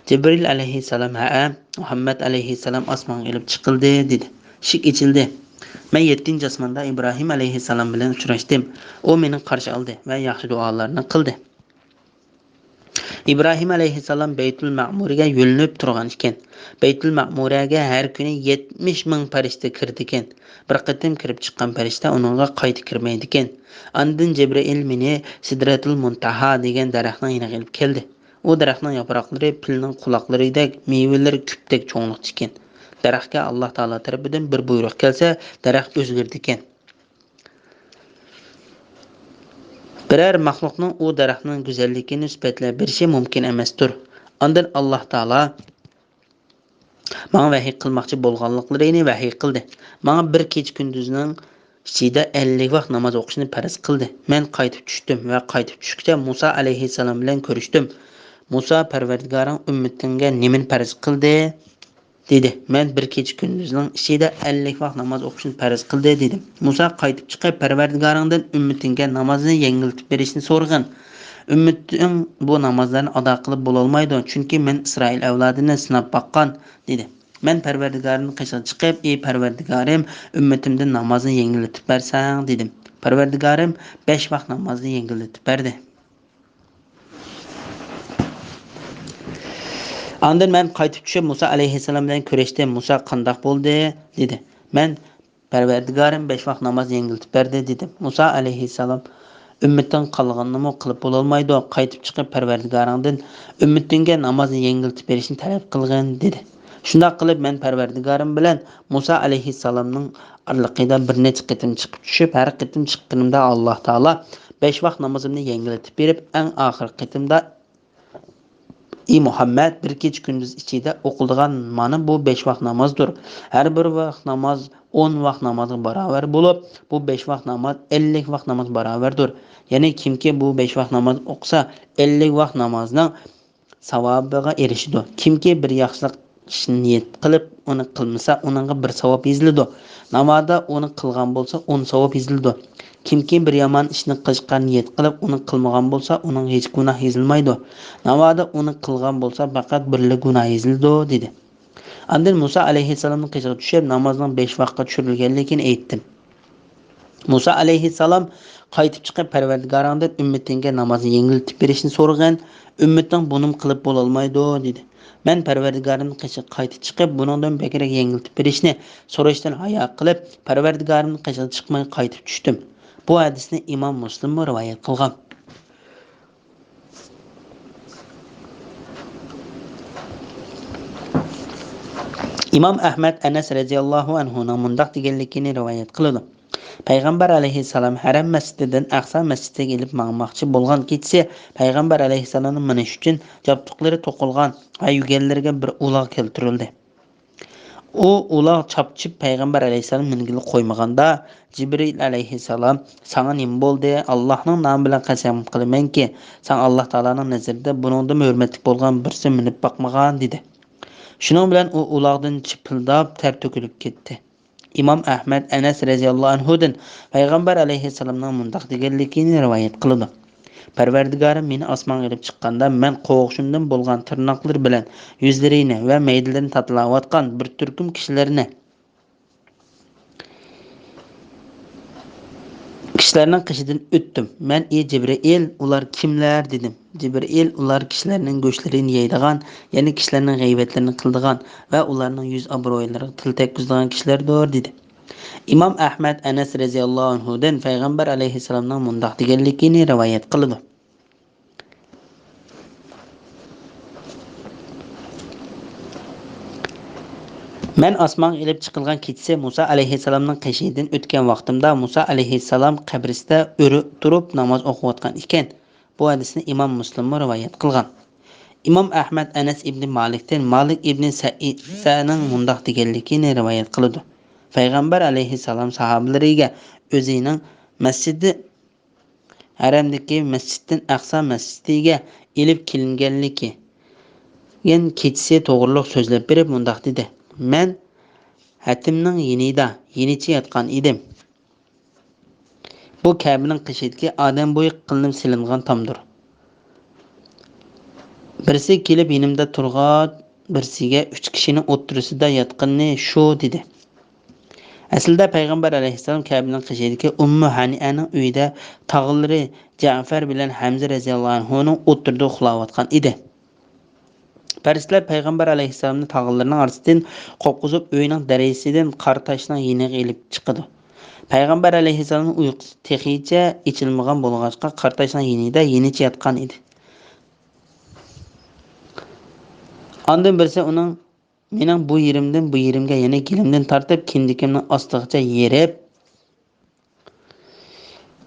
جىبرىئىل ئەلەيھىسسالام، «ھەئە، مۇھەممەد ئەلەيھىسسالام ئاسمانغا ئېلىپ چىقىلدى» دېدى. ئىشىك ئېچىلدى. مەن يەتتىنچى ئاسماندا ئىبراھىم ئەلەيھىسسالام بىلەن ئۇچراشتىم. ئۇ مېنى قارشى ئالدى ۋە ياخشى دۇئالارنى قىلدى. ئىبراھىم ئەلەيھىسسالام بەيتۇل مەمۇرىگە يۆلىنىپ تۇرغان ئىكەن. بەيتۇل مەمۇرەگە ھەر كۈنى يەتمىش مىڭ پەرىشتە كىرىدىكەن. بىر قېتىم كىرىپ چىققان پەرىشتە ئۇنىڭغا قايتا كىرمەيدىكەن. ئاندىن جەبرائىل مېنى سىدرەتۇل مۇنتەھا دېگەن دەرەخنىڭ يېنىغا ئېلىپ كەلدى. ئۇ دەرەخنىڭ ياپراقلىرى پىلنىڭ قۇلاقلىرىدەك، مېۋىلىرى كۈپتەك چوڭلۇقتا ئىكەن. دەرەخكە ئاللاھ تائالا تەرىپىدىن بىر بۇيرۇق كەلسە، دەرەخ ئۆزگىرىدىكەن. بىرەر مەخلۇقنىڭ ئۇ دەرەخنىڭ گۈزەللىكىنى سۈپەتلەپ بېرىشى مۇمكىن ئەمەستۇر. ئاندىن ئاللاھ تائالا ماڭا ۋەھىي قىلماقچى بولغانلىقلىرىنى ۋەھىي قىلدى. ماڭا بىر كېچە-كۈندۈزنىڭ ئىچىدە ئەللىك ۋاق ناماز ئوقۇشنى پەرز قىلدى. مەن قايتىپ چۈشتۈم ۋە قايتىپ چۈشكۈچە مۇسا ئەلەيھىسسالام بىلەن كۆرۈشتۈم. مۇسا، پەرۋەردىگارىڭ ئۈممىتىڭگە نېمىنى پەرز قىلدى؟ دېدى. مەن بىر كېچە-كۈندۈزنىڭ ئىچىدە ئەللىك ۋاق ناماز ئوقۇشنى پەرز قىلدى، دېدىم. مۇسا، قايتىپ چىقىپ، پەرۋەردىگارىڭدىن ئۈممىتىڭگە نامازنى يەڭگىللىتىپ بېرىشنى سورىغىن. ئۈممىتىڭ بۇ نامازلارنى ئادا قىلىپ بولالمايدۇ، چۈنكى مەن ئىسرائىل ئەۋلادىنى سىناپ باققان، دېدى. مەن پەرۋەردىگارىمنىڭ قېشىغا چىقىپ، ئى پەرۋەردىگارىم، ئۈممىتىمدىن نامازنى يەڭگىللىتىپ بەرسەڭ، دېدىم. پەرۋەردىگارىم بەش ۋاق نامازنى يەڭگىللىتىپ بەردى. ئاندىن مەن قايتىپ چۈشۈپ، مۇسا ئەلەيھىسسالام بىلەن كۆرۈشتۈم. مۇسا، قانداق بولدى؟ دېدى. مەن، پەرۋەردىگارىم بەش ۋاق ناماز يەڭگىلتىپ بەردى، دېدىم. مۇسا ئەلەيھىسسالام، ئۈممىتىڭ قالغىنىنىمۇ قىلىپ بولالمايدۇ، قايتىپ چىقىپ پەرۋەردىگارىڭدىن ئۈممىتىڭگە نامازنى يەڭگىلتىپ بېرىشنى تەلەپ قىلغىن، دېدى. شۇنداق قىلىپ، مەن پەرۋەردىگارىم بىلەن مۇسا ئەلەيھىسسالامنىڭ ئارىلىقىدا بىر نەچچە قېتىم چىقىپ چۈشۈپ، ھەر قېتىم چىققىنىمدا ئاللاھ تائالا بەش ۋاق نامىزىمنى يەڭگىلتىپ بېرىپ، ئەڭ ئاخىرقى قېتىمدا، ئى مۇھەممەد، بىر كېچە-كۈندۈز ئىچىدە ئوقۇلىدىغان مانا بۇ بەش ۋاق نامازدۇر. ھەر بىر ۋاق ناماز ئون ۋاق نامازغا باراۋەر بولۇپ، بۇ بەش ۋاق ناماز ئەللىك ۋاق ناماز باراۋەردۇر. يەنى كىمكى بۇ بەش ۋاق ناماز ئوقۇسا، ئەللىك ۋاق نامازنىڭ ساۋابىغا ئېرىشىدۇ. كىمكى بىر ياخشىلىق ئىشنى نىيەت قىلىپ، ئۇنى قىلمىسا، ئۇنىڭغا بىر ساۋاب يېزىلىدۇ. ناۋادا ئۇنى قىلغان بولسا، ئون ساۋاب يېزىلىدۇ. كىمكى بىر يامان ئىشنى قىلىشقا نىيەت قىلىپ، ئۇنى قىلمىغان بولسا، ئۇنىڭغا ھېچ گۇناھ يېزىلمايدۇ. ناۋادا ئۇنى قىلغان بولسا، پەقەت بىرلا گۇناھ يېزىلىدۇ، دېدى. ئاندىن مۇسا ئەلەيھىسسالامنىڭ قېشىغا چۈشۈپ، نامازنىڭ بەش ۋاققا چۈشۈرۈلگەنلىكىنى ئېيتتىم. مۇسا ئەلەيھىسسالام، قايتىپ چىقىپ، پەرۋەردىگارىڭدىن ئۈممىتىڭگە نامازنى يەڭگىللىتىپ بېرىشنى سورىغىن، ئۈممىتىڭ بۇنىمۇ قىلىپ بولالمايدۇ، دېدى. مەن پەرۋەردىگارىمنىڭ قېشىغا قايتا چىقىپ، بۇنىڭدىن بەكرەك يەڭگىللىتىپ بېرىشنى سوراشتىن ھايا قىلىپ، پەرۋەردىگارىمنىڭ قېشىغا چىقماي قايتىپ چۈشتۈم. بۇ ھەدىسنى ئىمام مۇسلىممۇ رىۋايەت قىلغان. ئىمام ئەھمەد ئەنەس رەزىياللاھۇ ئەنھۇنىڭ مۇنداق دېگەنلىكىنى رىۋايەت قىلىدۇ. پەيغەمبەر ئەلەيھىسسالام ھەرەم مەسچىتىدىن ئەقسا مەسچىتىگە ئېلىپ ماڭماقچى بولغان كېچىسى پەيغەمبەر ئەلەيھىسسالامنى مىنىش ئۈچۈن ياپتۇقلىرى توقۇلغان ۋە يۈگەنلىرىگە بىر ئۇلاغ كەلتۈرۈلدى. ئۇ ئۇلاغ چاپچىپ پەيغەمبەر ئەلەيھىسسالام مىنگىلى قويمىغاندا، جىبرىئىل ئەلەيھىسسالام، «ساڭا نېمە بولدى؟ ئاللاھنىڭ نامى بىلەن قەسەم قىلىمەنكى، سەن ئاللاھ تائالانىڭ نەزىرىدە بۇنىڭدىنمۇ ھۆرمەتلىك بولغان بىرسىنى مىنىپ باقمىغان» دېدى. شۇنىڭ بىلەن ئۇ ئۇلاغدىن چىپىلداپ تەر تۆكۈلۈپ كەتتى. ئىمام ئەھمەد ئەنەس رەزىياللاھۇ ئەنھۇدىن پەيغەمبەر ئەلەيھىسسالامنىڭ مۇنداق دېگەنلىكىنى رىۋايەت قىلىدۇ. پەرۋەردىگارىم مېنى ئاسمانغا ئېلىپ چىققاندا، مەن قوغۇشۇمدىن بولغان تىرناقلىرى بىلەن يۈزلىرىنى ۋە مەيدىلىرىنى تاتىلاۋاتقان بىر تۈركۈم كىشىلەرنى، كىشىلەرنىڭ قېشىدىن ئۆتتۈم. مەن، ئى جىبرىئىل، ئۇلار كىملەر؟ دېدىم. جىبرىئىل، ئۇلار كىشىلەرنىڭ گۆشلىرىنى يەيدىغان، يەنى كىشىلەرنىڭ غەيۋەتلىرىنى قىلىدىغان ۋە ئۇلارنىڭ يۈز ئابرۇيلىرىغا تىل تەگكۈزىدىغان كىشىلەردۇر، دېدى. ئىمام ئەھمەد ئەنەس رەزىياللاھۇ ئەنھۇدىن پەيغەمبەر ئەلەيھىسسالامنىڭ مۇنداق دېگەنلىكىنى رىۋايەت قىلىدۇ. مەن ئاسمانغا ئېلىپ چىقىلغان كېچىسى مۇسا ئەلەيھىسسالامنىڭ قېشىدىن ئۆتكەن ۋاقتىمدا، مۇسا ئەلەيھىسسالام قەبرىسىدە ئۆرە تۇرۇپ ناماز ئوقۇۋاتقان ئىكەن. بۇ ھەدىسنى ئىمام مۇسلىممۇ رىۋايەت قىلغان. ئىمام ئەھمەد ئەنەس ئىبنى مالىكتىن مالىك ئىبنى سەئىدەنىڭ مۇنداق دېگەنلىكىنى رىۋايەت قىلىدۇ. پەيغەمبەر ئەلەيھىسسالام ساھابىلىرىگە ئۆزىنىڭ مەسچىدى ھەرەمدىكى مەسچىتتىن ئەقسا مەسچىتىگە ئېلىپ كېلىنگەنلىكى، كېچىسى توغرۇلۇق سۆزلەپ بېرىپ مۇنداق دېدى: «مەن ھەتىمنىڭ يېنىدا يېنىچە ياتقان ئىدىم. بۇ كەبىنىڭ قېشىدىكى ئادەم بويى قىلىنىپ سېلىنغان تامدۇر. بىرسى كېلىپ يېنىمدا تۇرغان بىرسىگە ئۈچ كىشىنىڭ ئوتتۇرىسىدا ياتقىنى شۇ» دېدى. ئەسلىدە پەيغەمبەر ئەلەيھىسسالام كەبىنىڭ قېشىدىكى ئۇممۇ ھانىئەنىڭ ئۆيىدە تاغىلىرى جەئفەر بىلەن ھەمزە رەزىياللاھۇ ئەنھۇنىڭ ئوتتۇرىدا ئۇخلاۋاتقان ئىدى. پەرىشتىلەر پەيغەمبەر ئەلەيھىسسالامنى تاغىلىرىنىڭ ئارىسىدىن قوپقۇزۇپ، ئۆينىڭ دەرىزىسىدىن قارا تاشنىڭ يېنىغا ئېلىپ چىقىدۇ. پەيغەمبەر ئەلەيھىسسالامنىڭ ئۇيقۇسى تېخىچە ئېچىلمىغان بولغاچقا، قارا تاشنىڭ يېنىدا يېنىچە ياتقان ئىدى. ئاندىن بىرسى ئۇنىڭ مېنىڭ بۇ يېرىمدىن بۇ يېرىمگە، يەنى گېلىمدىن تارتىپ كىندىكىمنىڭ ئاستىغىچە يېرىپ،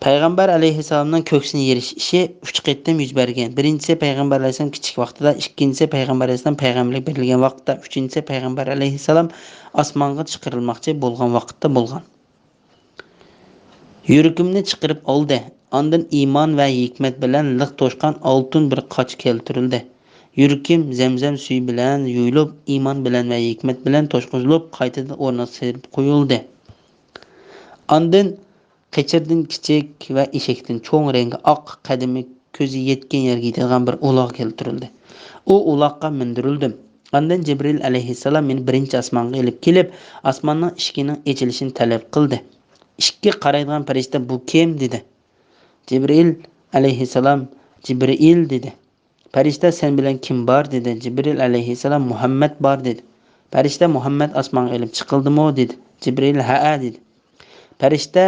پەيغەمبەر ئەلەيھىسسالامنىڭ كۆكسىنى يېرىش ئىشى ئۈچ قېتىم يۈز بەرگەن. بىرىنچىسى پەيغەمبەر ئەلەيھىسسالام كىچىك ۋاقتىدا، ئىككىنچىسى پەيغەمبەر ئەلەيھىسسالام پەيغەمبەرلىك بېرىلگەن ۋاقىتتا، ئۈچىنچىسى پەيغەمبەر ئەلەيھىسسالام ئاسمانغا چىقىرىلماقچى بولغان ۋاقىتتا بولغان. يۈرىكىمنى چىقىرىپ ئالدى. ئاندىن ئىمان ۋە ھېكمەت بىلەن لىق توشقان ئالتۇن بىر قاچا كەلتۈرۈلدى. يۈرىكىم زەمزەم سۈيى بىلەن يۇيۇلۇپ، ئىمان بىلەن ۋە ھېكمەت بىلەن توشقۇزۇلۇپ، قايتىدىن ئورنىغا سېلىپ قويۇلدى. ئاندىن قېچىردىن كىچىك ۋە ئېشەكتىن چوڭ، رەڭگى ئاق، قەدىمى كۆزى يەتكەن يەرگە يېتىدىغان بىر ئۇلاغ كەلتۈرۈلدى. ئۇ ئۇلاغقا مىندۈرۈلدۈم. ئاندىن جىبرىل ئەلەيھىسسالام مېنى بىرىنچى ئاسمانغا ئېلىپ كېلىپ، ئاسماننىڭ ئىشىكىنىڭ ئېچىلىشىنى تەلەپ قىلدى. ئىشىككە قارايدىغان پەرىشتە: «بۇ كىم؟» دېدى. جىبرىئىل ئەلەيھىسسالام: «جىبرىئىل» دېدى. پەرىشتە: «سەن بىلەن كىم بار؟» دېدى. جىبرىئىل ئەلەيھىسسالام: «مۇھەممەد بار» دېدى. پەرىشتە: «مۇھەممەد ئاسمانغا ئېلىپ چىقىلدىمۇ؟» دېدى. جىبرىئىل: «ھەئە» دېدى. پەرىشتە: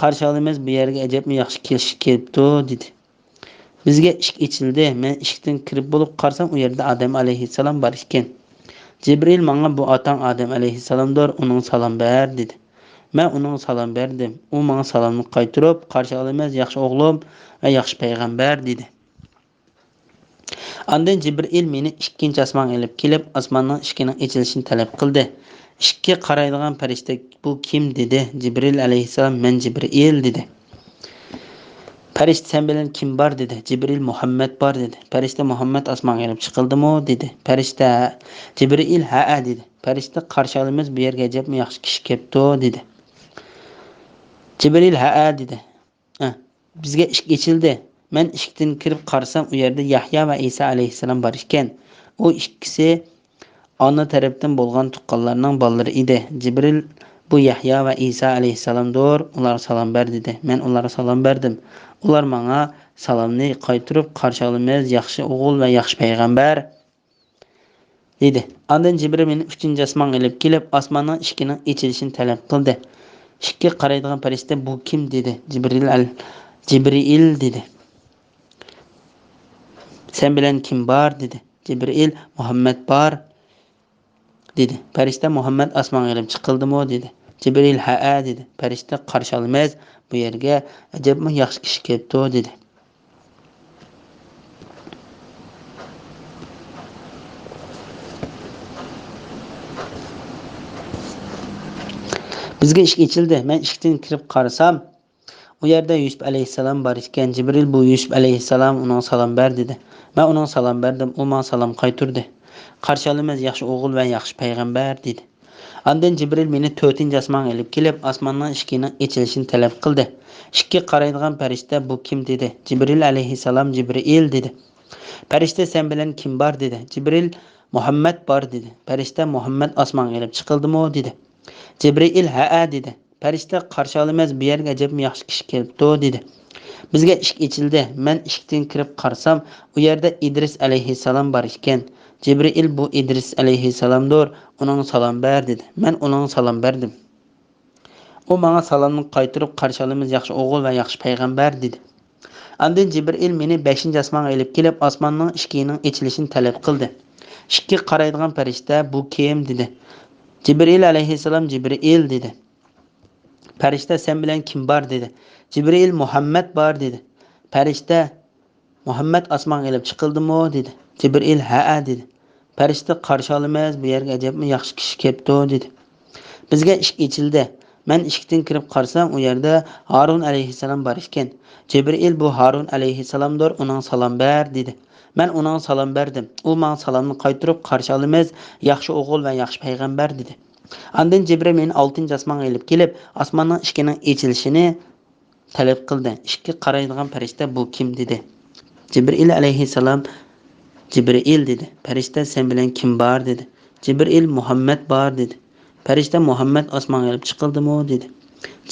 «قارشى ئالىمىز، بۇ يەرگە ئەجەبمۇ ياخشى كىشى كېلىپتۇ» دېدى. بىزگە ئىشىك ئېچىلدى. مەن ئىشىكتىن كىرىپ بولۇپ قارىسام، ئۇ يەردە ئادەم ئەلەيھىسسالام بار ئىكەن. جىبرىئىل ماڭا: «بۇ ئاتاڭ ئادەم ئەلەيھىسسالامدۇر، ئۇنىڭغا سالام بەر» دېدى. مەن ئۇنىڭغا سالام بەردىم. ئۇ ماڭا سالامنى قايتۇرۇپ: «قارشى ئالىمىز، ياخشى ئوغلۇم ۋە ياخشى پەيغەمبەر» دېدى. ئاندىن جىبرىئىل مېنى ئىككىنچى ئاسمانغا ئېلىپ كېلىپ، ئاسماننىڭ ئىشىكىنىڭ ئېچىلىشىنى تەلەپ قىلدى. ئىشىككە قارايدىغان پەرىشتە: «بۇ كىم؟» دېدى. جىبرىئىل ئەلەيھىسسالام: «مەن جىبرىئىل» دېدى. پەرىشتە: «سەن بىلەن كىم بار؟» دېدى. جىبرىئىل: «مۇھەممەد بار» دېدى. پەرىشتە: «مۇھەممەد ئاسمانغا ئېلىپ چىقىلدىمۇ؟» دېدى. پەرىشتە: جىبرىئىل: «ھەئە» دېدى. پەرىشتە: «قارشى ئالىمىز، بۇ يەرگە ئەجەبمۇ ياخشى كىشى كەپتۇ» دېدى. جىبرىئىل: «ھەئە» دېدى. ئە، بىزگە ئىشىك ئېچىلدى. مەن ئىشىكتىن كىرىپ قارىسام، ئۇ يەردە يەھيا ۋە ئىسا ئەلەيھىسسالام بار ئىكەن. ئۇ ئىككىسى ئانا تەرەپتىن بولغان تۇغقانلارنىڭ بالىلىرى ئىدى. جىبرىل: «بۇ يەھيا ۋە ئىسا ئەلەيھىسسالامدۇر، ئۇلارغا سالام بەر» دېدى. مەن ئۇلارغا سالام بەردىم. ئۇلار ماڭا سالامنى قايتۇرۇپ: «قارشى ئالىمىز، ياخشى ئوغۇل ۋە ياخشى پەيغەمبەر» دېدى. ئاندىن جىبرىل مېنى ئۈچىنچى ئاسمانغا ئېلىپ كېلىپ، ئاسماننىڭ ئىشىكىنىڭ ئېچىلىشىنى تەلەپ قىلدى. ئىشىككە قارايدىغان پەرىشتە: «بۇ كىم؟» دېدى. جىبرىل ئەل-، جىبرىئىل دېدى. «سەن بىلەن كىم بار؟» دېدى. جىبرىئىل: «مۇھەممەد بار» دېدى. پەرىشتە: «مۇھەممەد ئاسمانغا ئېلىپ چىقىلدىمۇ؟» دېدى. جىبرىئىل: «ھەئە» دېدى. پەرىشتە: «قارشى ئالىمىز، بۇ يەرگە ئەجەبمۇ ياخشى كىشى كەپتۇ» دېدى. بىزگە ئىشىك ئېچىلدى. مەن ئىشىكتىن كىرىپ قارىسام، ئۇ يەردە يۈسۈپ ئەلەيھىسسالام بار ئىكەن. جىبرىل: «بۇ يۈسۈپ ئەلەيھىسسالام، ئۇنىڭغا سالام بەر» دېدى. مەن ئۇنىڭغا سالام بەردىم. ئۇ ماڭا سالام قايتۇردى. «قارشى ئالىمىز، ياخشى ئوغۇل ۋە ياخشى پەيغەمبەر» دېدى. ئاندىن جىبرىل مېنى تۆتىنچى ئاسمانغا ئېلىپ كېلىپ، ئاسماننىڭ ئىشىكىنىڭ ئېچىلىشىنى تەلەپ قىلدى. ئىشىككە قارايدىغان پەرىشتە: «بۇ كىم؟» دېدى. جىبرىل ئەلەيھىسسالام: «جىبرىئىل» دېدى. پەرىشتە: «سەن بىلەن كىم بار؟» دېدى. جىبرىل: «مۇھەممەد بار» دېدى. پەرىشتە: «مۇھەممەد ئاسمانغا ئېلىپ چىقىلدىمۇ؟» دېدى. جىبرىئىل: «ھەئە» دېدى. پەرىشتە: «قارشى ئالىمىز، بۇ يەرگە ئەجەبمۇ ياخشى كىشى كەپتۇ» دېدى. بىزگە ئىشىك ئېچىلدى. مەن ئىشىكتىن كىرىپ قارىسام، ئۇ يەردە ئىدرىس ئەلەيھىسسالام بار ئىكەن. جىبرىئىل: «بۇ ئىدرىس ئەلەيھىسسالامدۇر، ئۇنىڭغا سالام بەر» دېدى. مەن ئۇنىڭغا سالام بەردىم. ئۇ ماڭا سالامنى قايتۇرۇپ: «قارشى ئالىمىز، ياخشى ئوغۇل ۋە ياخشى پەيغەمبەر» دېدى. ئاندىن جىبرىئىل مېنى بەشىنچى ئاسمانغا ئېلىپ كېلىپ، ئاسماننىڭ ئىشىكىنىڭ ئېچىلىشىنى تەلەپ قىلدى. ئىشىككە قارايدىغان پەرىشتە: «بۇ كىم؟» دېدى. جىبرىئىل ئەلەيھىسسالام: «جىبرىئىل» دېدى. پەرىشتە: «سەن بىلەن كىم بار؟» دېدى. جىبرىئىل: «مۇھەممەد بار» دېدى. پەرىشتە: «مۇھەممەد ئاسمانغا ئېلىپ چىقىلدىمۇ؟» دېدى. جىبرىئىل: «ھەئە» دېدى. پەرىشتە: «قارشى ئالىمىز، بۇ يەرگە ئەجەبمۇ ياخشى كىشى كەپتۇ» دېدى. بىزگە ئىشىك ئېچىلدى. مەن ئىشىكتىن كىرىپ قارىسام، ئۇ يەردە ھارۇن ئەلەيھىسسالام بار ئىكەن. جىبرىئىل: «بۇ ھارۇن ئەلەيھىسسالامدۇر، ئۇنىڭغا سالام بەر» دېدى. مەن ئۇنىڭغا سالام بەردىم. ئۇ ماڭا سالامنى قايتۇرۇپ: «قارشى ئالىمىز، ياخشى ئوغۇل ۋە ياخشى پەيغەمبەر» دېدى. ئاندىن جىبرىئىل مېنى ئالتىنچى ئاسمانغا ئېلىپ كېلىپ، ئاسماننىڭ ئىشىكىنىڭ ئېچىلىشىنى تەلەپ قىلدى. ئىشىككە قارايدىغان پەرىشتە: «بۇ كىم؟» دېدى. جىبرىئىل ئەلەيھىسسالام: «جىبرىئىل» دېدى. پەرىشتە: «سەن بىلەن كىم بار؟» دېدى. جىبرىئىل: «مۇھەممەد بار» دېدى. پەرىشتە مۇھەممەد ئاسمانغا ئېلىپ چىقىلدىمۇ؟ دېدى.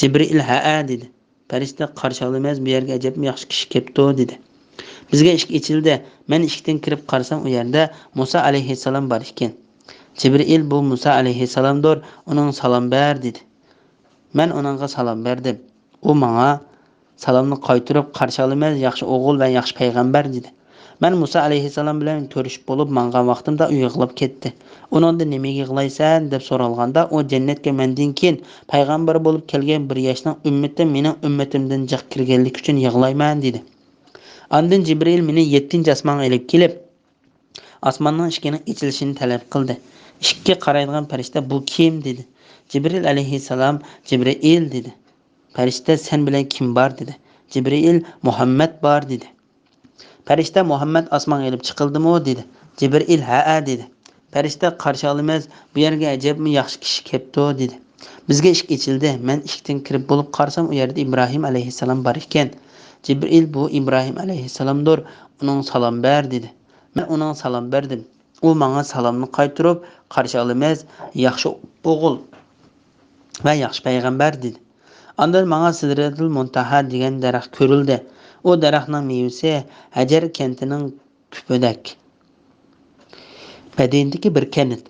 جىبرىئىل ھەئە دېدى. پەرىشتە قارشى ئالىمىز، بۇ يەرگە ئەجەبمۇ ياخشى كىشى كەپتۇ دېدى. بىزگە ئىشىك ئېچىلدى. مەن ئىشىكتىن كىرىپ قارىسام، ئۇ يەردە مۇسا ئەلەيھىسسالام بار ئىكەن. جىبرىئىل بۇ مۇسا ئەلەيھىسسالامدۇر، ئۇنىڭغا سالام بەر دېدى. مەن ئۇنىڭغا سالام بەردىم. ئۇ ماڭا سالامنى قايتۇرۇپ، قارشى ئالىمىز، ياخشى ئوغۇل ۋە ياخشى پەيغەمبەر دېدى. مەن مۇسا ئەلەيھىسسالام بىلەن كۆرۈشۈپ بولۇپ ماڭغان ۋاقتىمدا ئۇ يىغلاپ كەتتى. ئۇنىڭدىن نېمىگە يىغلايسەن دەپ سورالغاندا، ئۇ جەننەتكە مەندىن كېيىن پەيغەمبەر بولۇپ كەلگەن بىر ياشنىڭ ئۈممىتى مېنىڭ ئۈممىتىمدىن جىق كىرگەنلىكى ئۈچۈن يىغلايمەن دېدى. ئاندىن جىبرىئىل مېنى يەتتىنچى ئاسمانغا ئېلىپ كېلىپ، ئاسماننىڭ ئىشىكىنىڭ ئېچىلىشىنى تەلەپ قىلدى. ئىشىككە قارايدىغان پەرىشتە بۇ كىم دېدى. جىبرىئىل ئەلەيھىسسالام جىبرىئىل دېدى. پەرىشتە سەن بىلەن كىم بار دېدى. جىبرىئىل مۇھەممەد بار دېدى. پەرىشتە مۇھەممەد ئاسمانغا ئېلىپ چىقىلدىمۇ دېدى. جىبرىئىل ھەئە دېدى. پەرىشتە قارشى ئالىمىز، بۇ يەرگە ئەجەبمۇ ياخشى كىشى كەپتۇ دېدى. بىزگە ئىشىك ئېچىلدى. مەن ئىشىكتىن كىرىپ بولۇپ قارىسام، ئۇ يەردە ئىبراھىم ئەلەيھىسسالام بار ئىكەن. جىبرىئىل بۇ ئىبراھىم ئەلەيھىسسالامدۇر، ئۇنىڭغا سالام بەر دېدى. مەن ئۇنىڭغا سالام بەردىم. ئۇ ماڭا سالامنى قايتۇرۇپ، قارشى ئالىمىز، ياخشى ئوغۇل ۋە ياخشى پەيغەمبەر دېدى. ئاندىن ماڭا سىدرەتۇل مۇنتەھا دېگەن دەرەخ كۆرۈلدى. ئۇ دەرەخنىڭ مېۋىسى ھەجەر كەنتىنىڭ كۈپىدەك. مەدىنىدىكى بىر كەنت.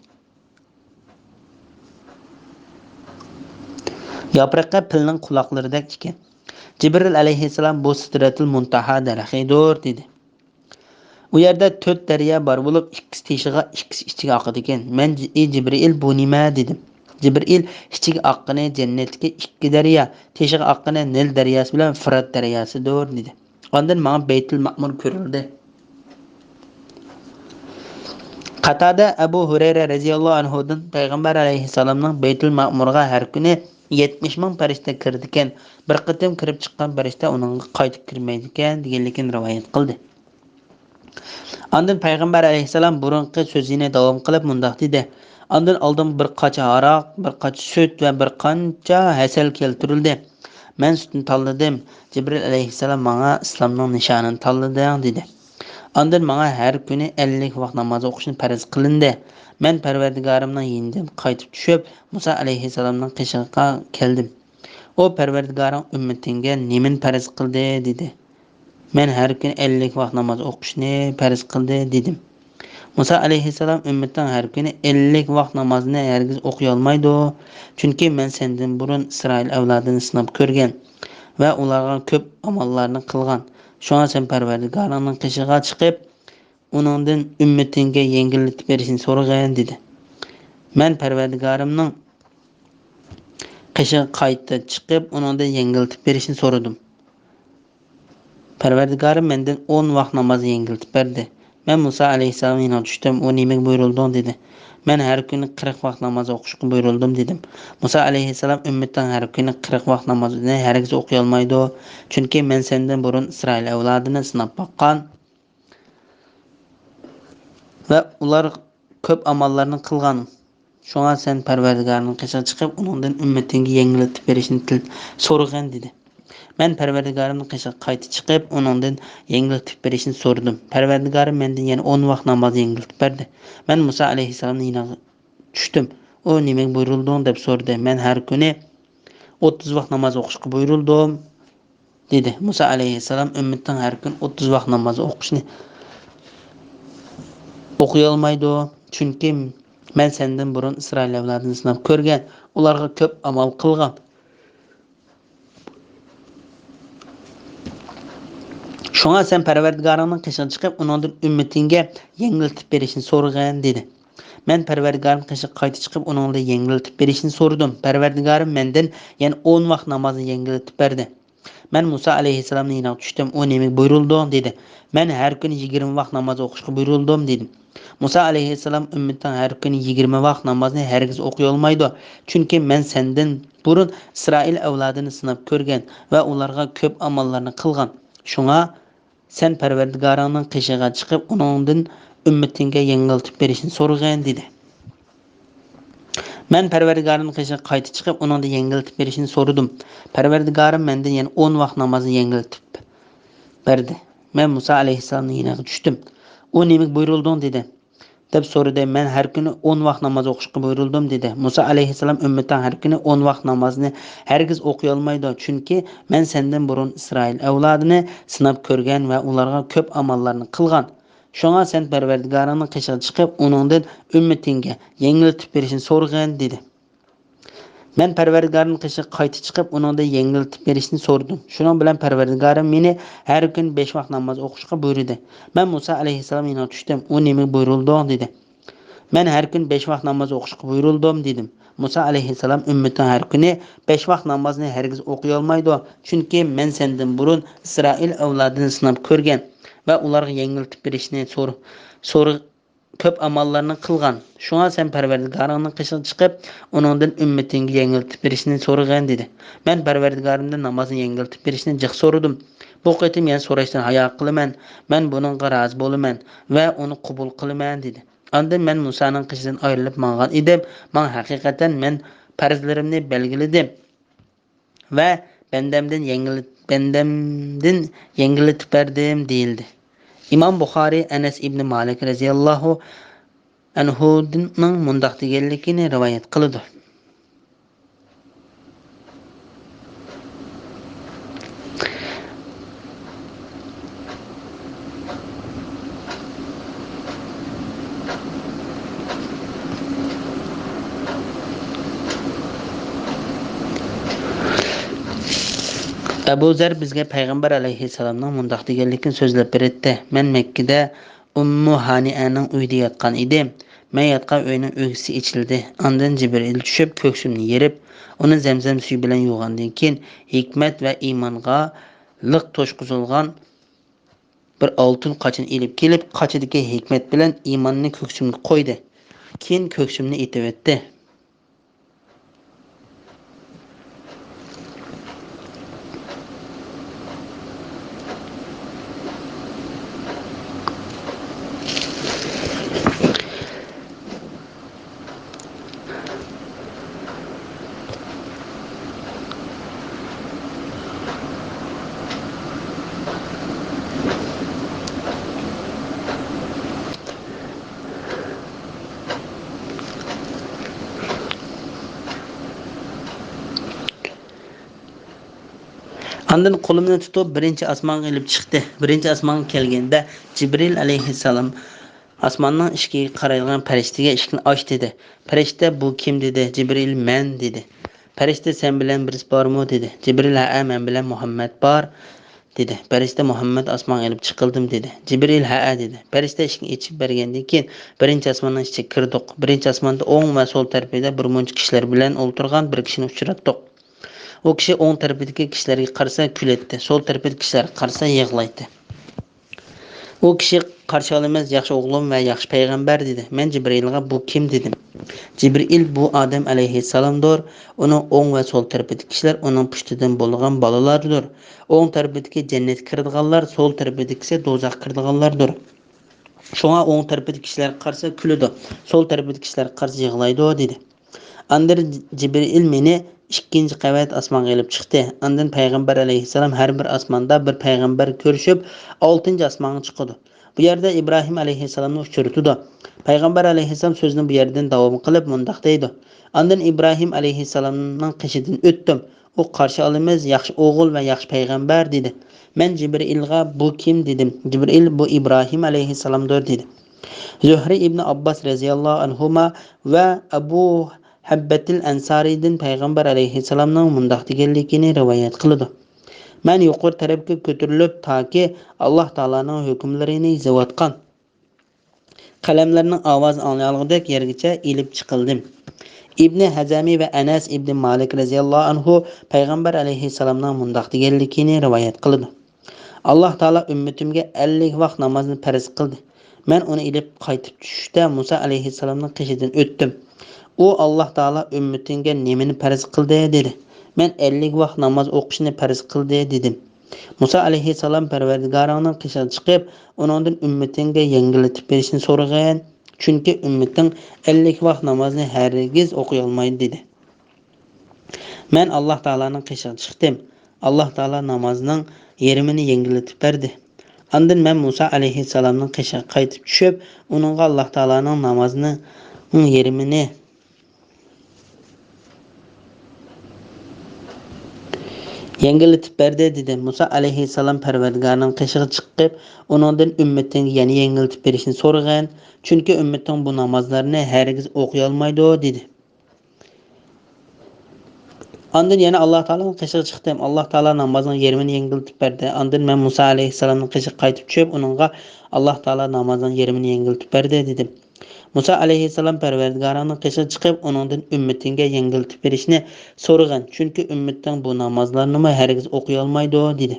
ياپرىقى پىلنىڭ قۇلاقلىرىدەك ئىكەن. جىبرىل ئەلەيھىسسالام بۇ سىدرەتۇل مۇنتەھا دەرىخىدۇر دېدى. ئۇ يەردە تۆت دەريا بار بولۇپ، ئىككىسى تېشىغا، ئىككىسى ئىچىگە ئاقىدىكەن. مەن، ئى جىبرىئىل، بۇ نېمە؟ دېدىم. جىبرىئىل، ئىچىگە ئاققىنى جەننەتتىكى ئىككى دەريا، تېشىغا ئاققىنى نىل دەرياسى بىلەن فۇرات دەرياسىدۇر دېدى. ئاندىن ماڭا بەيتۇل مەئمۇر كۆرۈلدى. قاتادە ئەبۇ ھۇرەيرە رەزىياللاھۇ ئەنھۇدىن پەيغەمبەر ئەلەيھىسسالامنىڭ بەيتۇل مەئمۇرغا ھەر كۈنى يەتمىش مىڭ پەرىشتە كىرىدىكەن، بىر قېتىم كىرىپ چىققان پەرىشتە ئۇنىڭغا قايتىپ كىرمەيدىكەن دېگەنلىكىنى رىۋايەت قىلدى. ئاندىن پەيغەمبەر ئەلەيھىسسالام بۇرۇنقى سۆزىنى داۋام قىلىپ مۇنداق دېدى، ئاندىن ئالدىمغا بىر قاچا ھاراق، بىر قاچا سۈت ۋە بىر قانچە ھەسەل كەلتۈرۈلدى. مەن سۈتنى تاللىدىم. جىبرىل ئەلەيھىسسالام ماڭا ئىسلامنىڭ نىشانىنى تاللىدىڭ دېدى. ئاندىن ماڭا ھەر كۈنى ئەللىك ۋاق نامازى ئوقۇشنى پەرز قىلىندى. مەن پەرۋەردىگارىمنىڭ يېنىدىن قايتىپ چۈشۈپ، مۇسا ئەلەيھىسسالامنىڭ قېشىغا كەلدىم. ئۇ پەرۋەردىگارىڭ ئۈممىتىڭگە نېمىنى پەرز قىلدى؟ دېدى. مەن ھەر كۈنى ئەللىك ۋاق ناماز ئوقۇشنى پەرز قىلدى، دېدىم. مۇسا ئەلەيھىسسالام ئۈممىتىڭ ھەر كۈنى ئەللىك ۋاق نامازنى ھەرگىز ئوقۇيالمايدۇ. چۈنكى مەن سەندىن بۇرۇن ئىسرائىل ئەۋلادىنى سىناپ كۆرگەن ۋە ئۇلارغا كۆپ ئاماللارنى قىلغان. شۇڭا سەن پەرۋەردىگارىڭنىڭ قېشىغا چىقىپ، ئۇنىڭدىن ئۈممىتىڭگە يەڭگىللىتىپ بېرىشنى سورىغىن، دېدى. مەن پەرۋەردىگارىمنىڭ قېشىغا قايتا چىقىپ، ئۇنىڭدىن يەڭگىلتىپ بېرىشنى سورىدىم. پەرۋەردىگارىم مەندىن ئون ۋاق نامازنى يەڭگىلتىپ بەردى. مەن مۇسا ئەلەيھىسسالامنىڭ يېنىغا چۈشتۈم. ئۇ نېمىگە بۇيرۇلدۇڭ؟ دېدى. مەن ھەر كۈنى قىرىق ۋاق ناماز ئوقۇشقا بۇيرۇلدۇم، دېدىم. مۇسا ئەلەيھىسسالام ئۈممىتىڭ ھەر كۈنى قىرىق ۋاق نامازنى ھەرگىز ئوقۇيالمايدۇ. چۈنكى مەن سەندىن بۇرۇن ئىسرائىل ئەۋلادىنى سىناپ باققان ۋە ئۇلار كۆپ ئاماللارنى قىلغان. شۇڭا سەن پەرۋەردىگارىڭنىڭ قېشىغا چىقىپ، ئۇنىڭدىن ئۈممىتىڭگە يەڭگىللىتىپ بېرىشنى تىل-، سورىغىن، دېدى. مەن پەرۋەردىگارىمنىڭ قېشىغا قايتا چىقىپ، ئۇنىڭدىن يەڭگىللىتىپ بېرىشنى سورىدىم. پەرۋەردىگارىم مەندىن يەنە ئون ۋاق نامازنى يەڭگىللىتىپ بەردى. مەن مۇسا ئەلەيھىسسالامنىڭ يېنىغا چۈشتۈم. ئۇ نېمىگە بۇيرۇلدۇڭ؟ دەپ سورىدى. مەن ھەر كۈنى ئوتتۇز ۋاق ناماز ئوقۇشقا بۇيرۇلدۇم، دېدى. مۇسا ئەلەيھىسسالام ئۈممىتىڭ ھەر كۈنى ئوتتۇز ۋاق ناماز ئوقۇشنى ئوقۇيالمايدۇ. چۈنكى مەن سەندىن بۇرۇن ئىسرائىل ئەۋلادىنى سىناپ كۆرگەن، ئۇلارغا كۆپ ئامال قىلغان. شۇڭا سەن پەرۋەردىگارىڭنىڭ قېشىغا چىقىپ، ئۇنىڭدىن ئۈممىتىڭگە يەڭگىلتىپ بېرىشنى سورىغىن، دېدى. مەن پەرۋەردىگارىم قېشىغا قايتا چىقىپ، ئۇنىڭدىن يەڭگىلتىپ بېرىشنى سورىدىم. پەرۋەردىگارىم مەندىن يەنە ئون ۋاق نامازنى يەڭگىلتىپ بەردى. مەن مۇسا ئەلەيھىسسالامنىڭ يېنىغا چۈشتۈم. ئۇ نېمىگە بۇيرۇلدۇڭ؟ دېدى. مەن ھەر كۈنى يىگىرمە ۋاق ناماز ئوقۇشقا بۇيرۇلدۇم، دېدىم. مۇسا ئەلەيھىسسالام ئۈممىتىڭ ھەر كۈنى يىگىرمە ۋاق نامازنى ھەرگىز ئوقۇيالمايدۇ. چۈنكى مەن سەندىن بۇرۇن ئىسرائىل ئەۋلادىنى سىناپ كۆرگەن ۋە ئۇلارغا كۆپ ئاماللارنى قىلغان. شۇڭا سەن پەرۋەردىگارىڭنىڭ قېشىغا چىقىپ، ئۇنىڭدىن ئۈممىتىڭگە يەڭگىلتىپ بېرىشنى سورىغىن، دېدى. مەن پەرۋەردىگارىمنىڭ قېشىغا قايتا چىقىپ، ئۇنىڭدىن يەڭگىلتىپ بېرىشنى سورىدىم. پەرۋەردىگارىم مەندىن يەنە ئون ۋاق نامازنى يەڭگىلتىپ بەردى. مەن مۇسا ئەلەيھىسسالامنىڭ يېنىغا چۈشتۈم. ئۇ نېمىگە بۇيرۇلدۇڭ؟ دېدى. دەپ سورىدى. مەن ھەر كۈنى ئون ۋاق ناماز ئوقۇشقا بۇيرۇلدۇم، دېدى. مۇسا ئەلەيھىسسالام ئۈممىتىڭ ھەر كۈنى ئون ۋاق نامازنى ھەرگىز ئوقۇيالمايدۇ، چۈنكى مەن سەندىن بۇرۇن ئىسرائىل ئەۋلادىنى سىناپ كۆرگەن ۋە ئۇلارغا كۆپ ئاماللارنى قىلغان. شۇڭا سەن پەرۋەردىگارىڭنىڭ قېشىغا چىقىپ، ئۇنىڭدىن ئۈممىتىڭگە يەڭگىللىتىپ بېرىشنى سورىغىن، دېدى. مەن پەرۋەردىگارىمنىڭ قېشىغا قايتا چىقىپ، ئۇنىڭدىن يەڭگىللىتىپ بېرىشنى سورىدىم. شۇنىڭ بىلەن پەرۋەردىگارىم مېنى ھەر كۈن بەش ۋاق ناماز ئوقۇشقا بۇيرۇدى. مەن مۇسا ئەلەيھىسسالام يېنىغا چۈشتۈم. ئۇ نېمە بۇيرۇلدۇڭ؟ دېدى. مەن ھەر كۈن بەش ۋاق ناماز ئوقۇشقا بۇيرۇلدۇم، دېدىم. مۇسا ئەلەيھىسسالام ئۈممىتىڭ ھەر كۈنى بەش ۋاق نامازنى ھەرگىز ئوقۇيالمايدۇ، چۈنكى مەن سەندىن بۇرۇن ئىسرائىل ئەۋلادىنى سىناپ كۆرگەن ۋە ئۇلارغا يەڭگىللىتىپ بېرىشنى سور-، سور-، كۆپ ئاماللارنى قىلغان. شۇڭا سەن پەرۋەردىگارىڭنىڭ قېشىغا چىقىپ، ئۇنىڭدىن ئۈممىتىڭگە يەڭگىلتىپ بېرىشنى سورىغىن، دېدى. مەن پەرۋەردىگارىمدىن نامازنى يەڭگىلتىپ بېرىشنى جىق سورىدىم. بۇ قېتىم يەنە سوراشتىن ھايا قىلىمەن. مەن بۇنىڭغا رازى بولىمەن ۋە ئۇنى قوبۇل قىلىمەن، دېدى. ئاندىن مەن مۇسانىڭ قېشىدىن ئايرىلىپ ماڭغان ئىدىم. ماڭا ھەقىقەتەن مەن پەرزلىرىمنى بەلگىلىدىم. ۋە بەندەمدىن يەڭگىل-، بەندەمدىن يەڭگىللىتىپ بەردىم، دېيىلدى. ئىمام بۇخارىي ئەنەس ئىبنى مالىك رەزىياللاھۇ ئەنھۇدىننىڭ مۇنداق دېگەنلىكىنى رىۋايەت قىلىدۇ. ئەبۇ زەر بىزگە پەيغەمبەر ئەلەيھىسسالامنىڭ مۇنداق دېگەنلىكىنى سۆزلەپ بېرەتتى: مەن مەككىدە ئۇممۇ ھانىئەنىڭ ئۆيىدە ياتقان ئىدىم. مەن ياتقان ئۆينىڭ ئۆگزىسى ئېچىلدى. ئاندىن جىبرىئىل چۈشۈپ، كۆكسۈمنى يېرىپ، ئۇنى زەمزەم سۈيى بىلەن يۇغاندىن كېيىن، ھېكمەت ۋە ئىمانغا لىق توشقۇزۇلغان بىر ئالتۇن قاچىنى ئېلىپ كېلىپ، قاچىدىكى ھېكمەت بىلەن ئىماننى كۆكسۈمگە قويدى. كېيىن كۆكسۈمنى ئېتىۋەتتى. ئاندىن قولۇمنى تۇتۇپ، بىرىنچى ئاسمانغا ئېلىپ چىقتى. بىرىنچى ئاسمانغا كەلگەندە، جىبرىل ئەلەيھىسسالام ئاسماننىڭ ئىشىكىگە قارايدىغان پەرىشتىگە ئىشىكنى ئاچ دېدى. پەرىشتە: «بۇ كىم؟» دېدى. جىبرىل: «مەن» دېدى. پەرىشتە: «سەن بىلەن بىرسى بارمۇ؟» دېدى. جىبرىل: «ھەئە، مەن بىلەن مۇھەممەد بار» دېدى. پەرىشتە: «مۇھەممەد ئاسمانغا ئېلىپ چىقىلدىمۇ؟» دېدى. جىبرىل: «ھەئە» دېدى. پەرىشتە ئىشىكنى ئېچىپ بەرگەندىن كېيىن، بىرىنچى ئاسماننىڭ ئىچىگە كىردۇق. بىرىنچى ئاسماندا ئوڭ ۋە سول تەرىپىدە بىر مۇنچە كىشىلەر بىلەن ئولتۇرغان بىر كىشىنى ئۇچراتتۇق. ئۇ كىشى ئوڭ تەرىپىدىكى كىشىلەرگە قارىسا كۈلەتتى، سول تەرىپىدىكى كىشىلەرگە قارىسا يىغلايتتى. ئۇ كىشى: «قارشى ئالىمىز، ياخشى ئوغلۇم ۋە ياخشى پەيغەمبەر» دېدى. مەن جىبرىئىلغا: «بۇ كىم؟» دېدىم. جىبرىئىل: «بۇ ئادەم ئەلەيھىسسالامدۇر. ئۇنىڭ ئوڭ ۋە سول تەرىپىدىكى كىشىلەر ئۇنىڭ پۇشتىدىن بولغان بالىلاردۇر. ئوڭ تەرىپىدىكى جەننەتكە كىرىدىغانلار، سول تەرىپىدىكىسى دوزاخقا كىرىدىغانلاردۇر. شۇڭا ئوڭ تەرىپىدىكى كىشىلەرگە قارىسا كۈلىدۇ، سول تەرىپىدىكى كىشىلەرگە قارىسا يىغلايدۇ» دېدى. ئاندىن جىبرىئىل مېنى ئىككىنچى قەۋەت ئاسمانغا ئېلىپ چىقتى. ئاندىن پەيغەمبەر ئەلەيھىسسالام ھەر بىر ئاسماندا بىر پەيغەمبەر كۆرۈشۈپ، ئالتىنچى ئاسمانغا چىقىدۇ. بۇ يەردە ئىبراھىم ئەلەيھىسسالامنى ئۇچرىتىدۇ. پەيغەمبەر ئەلەيھىسسالام سۆزىنى بۇ يەردىن داۋام قىلىپ مۇنداق دەيدۇ: «ئاندىن ئىبراھىم ئەلەيھىسسالامنىڭ قېشىدىن ئۆتتۈم. ئۇ: 'قارشى ئالىمىز، ياخشى ئوغۇل ۋە ياخشى پەيغەمبەر' دېدى. مەن جىبرىئىلغا: 'بۇ كىم؟' دېدىم. جىبرىئىل: 'بۇ ئىبراھىم ئەلەيھىسسالامدۇر' دېدى.» زۆھرى ئىبنى ئابباس رەزىياللاھۇ ئەنھۇما ۋە ئەبۇ ھەببەتىل ئەنسارىدىن پەيغەمبەر ئەلەيھىسسالامنىڭ مۇنداق دېگەنلىكىنى رىۋايەت قىلىدۇ: مەن يۇقىرى تەرەپكە كۆتۈرۈلۈپ، تاكى ئاللاھ تائالانىڭ ھۆكۈملىرىنى يېزىۋاتقان قەلەملەرنىڭ ئاۋازىنى ئاڭلىيالىغۇدەك يەرگىچە ئېلىپ چىقىلدىم. ئىبنى ھەزەمى ۋە ئەنەس ئىبنى مالىك رەزىياللاھۇ ئەنھۇ پەيغەمبەر ئەلەيھىسسالامنىڭ مۇنداق دېگەنلىكىنى رىۋايەت قىلىدۇ: ئاللاھ تائالا ئۈممىتىمگە ئەللىك ۋاق نامازنى پەرز قىلدى. مەن ئۇنى ئېلىپ قايتىپ چۈشۈشتە مۇسا ئەلەيھىسسالامنىڭ قېشىدىن ئۆتتۈم. ئۇ: «ئاللاھ تائالا ئۈممىتىڭگە نېمىنى پەرز قىلدى؟» دېدى. مەن: «ئەللىك ۋاق ناماز ئوقۇشنى پەرز قىلدى» دېدىم. مۇسا ئەلەيھىسسالام: «پەرۋەردىگارىڭنىڭ قېشىغا چىقىپ، ئۇنىڭدىن ئۈممىتىڭگە يەڭگىللىتىپ بېرىشنى سورىغىن، چۈنكى ئۈممىتىڭ ئەللىك ۋاق نامازنى ھەرگىز ئوقۇيالمايدۇ» دېدى. مەن ئاللاھ تائالانىڭ قېشىغا چىقتىم. ئاللاھ تائالا نامازنىڭ يېرىمىنى يەڭگىللىتىپ بەردى. ئاندىن مەن مۇسا ئەلەيھىسسالامنىڭ قېشىغا قايتىپ چۈشۈپ، ئۇنىڭغا ئاللاھ تائالانىڭ نامازىنىڭ يېرىمىنى يەڭگىللىتىپ بەردى، دېدى. مۇسا ئەلەيھىسسالام پەرۋەردىگارىنىڭ قېشىغا چىقىپ، ئۇنىڭدىن ئۈممىتىڭگە يەنە يەڭگىللىتىپ بېرىشنى سورىغىن، چۈنكى ئۈممىتىڭ بۇ نامازلارنى ھەرگىز ئوقۇيالمايدۇ، دېدى. ئاندىن يەنە ئاللاھ تائالانىڭ قېشىغا چىقتىم. ئاللاھ تائالا نامازنىڭ يېرىمىنى يەڭگىللىتىپ بەردى. ئاندىن مەن مۇسا ئەلەيھىسسالامنىڭ قېشىغا قايتىپ چۈشۈپ، ئۇنىڭغا، «ئاللاھ تائالا نامازنىڭ يېرىمىنى يەڭگىللىتىپ بەردى» دېدىم. مۇسا ئەلەيھىسسالام پەرۋەردىگارىڭنىڭ قېشىغا چىقىپ، ئۇنىڭدىن ئۈممىتىڭگە يەڭگىللىتىپ بېرىشنى سورىغىن، چۈنكى ئۈممىتىڭ بۇ نامازلارنىمۇ ھەرگىز ئوقۇيالمايدۇ، دېدى.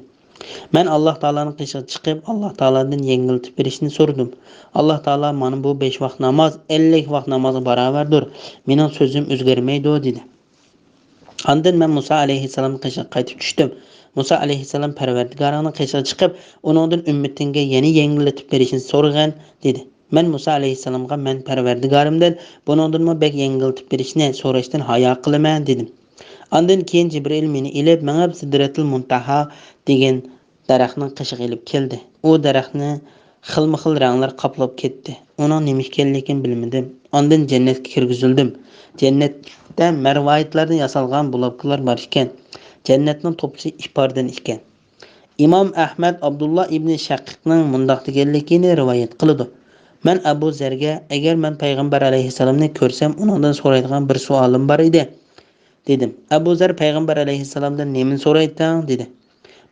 مەن ئاللاھ تائالانىڭ قېشىغا چىقىپ، ئاللاھ تائالادىن يەڭگىللىتىپ بېرىشنى سورىدىم. ئاللاھ تائالا مانا بۇ بەش ۋاق ناماز، ئەللىك ۋاق نامازغا باراۋەردۇر، مېنىڭ سۆزۈم ئۆزگەرمەيدۇ، دېدى. ئاندىن مەن مۇسا ئەلەيھىسسالامنىڭ قېشىغا قايتىپ چۈشتۈم. مۇسا ئەلەيھىسسالام پەرۋەردىگارىڭنىڭ قېشىغا چىقىپ، ئۇنىڭدىن ئۈممىتىڭگە يەنە يەڭگىللىتىپ بېرىشنى سورىغىن، دېدى. مەن مۇسا ئەلەيھىسسالامغا، مەن پەرۋەردىگارىمدىن بۇنىڭدىنمۇ بەك يەڭگىللىتىپ بېرىشنى سوراشتىن ھايا قىلىمەن، دېدىم. ئاندىن كېيىن جىبرىئىل مېنى ئېلىپ مېڭىپ، سىدرەتۇل مۇنتەھا دېگەن دەرەخنىڭ قېشىغا ئېلىپ كەلدى. ئۇ دەرەخنى خىلمۇخىل رەڭلەر قاپلاپ كەتتى. ئۇنىڭ نېمە ئىكەنلىكىنى بىلمىدىم. ئاندىن جەننەتكە كىرگۈزۈلدۈم. جەننەتتە مەرۋايىتلاردىن ياسالغان بۇلاپكىلار بار ئىكەن. جەننەتنىڭ توپىسى ئىپاردىن ئىكەن. ئىمام ئەھمەد ئابدۇللا ئىبنى شەقىقنىڭ مۇنداق دېگەنلىكىنى رىۋايەت قىلىدۇ: مەن ئەبۇ زەرگە، «ئەگەر مەن پەيغەمبەر ئەلەيھىسسالامنى كۆرسەم، ئۇنىڭدىن سورايدىغان بىر سوئالىم بار ئىدى» دېدىم. ئەبۇ زەر پەيغەمبەر ئەلەيھىسسالامدىن نېمىنى سورايتتىڭ؟ دېدى.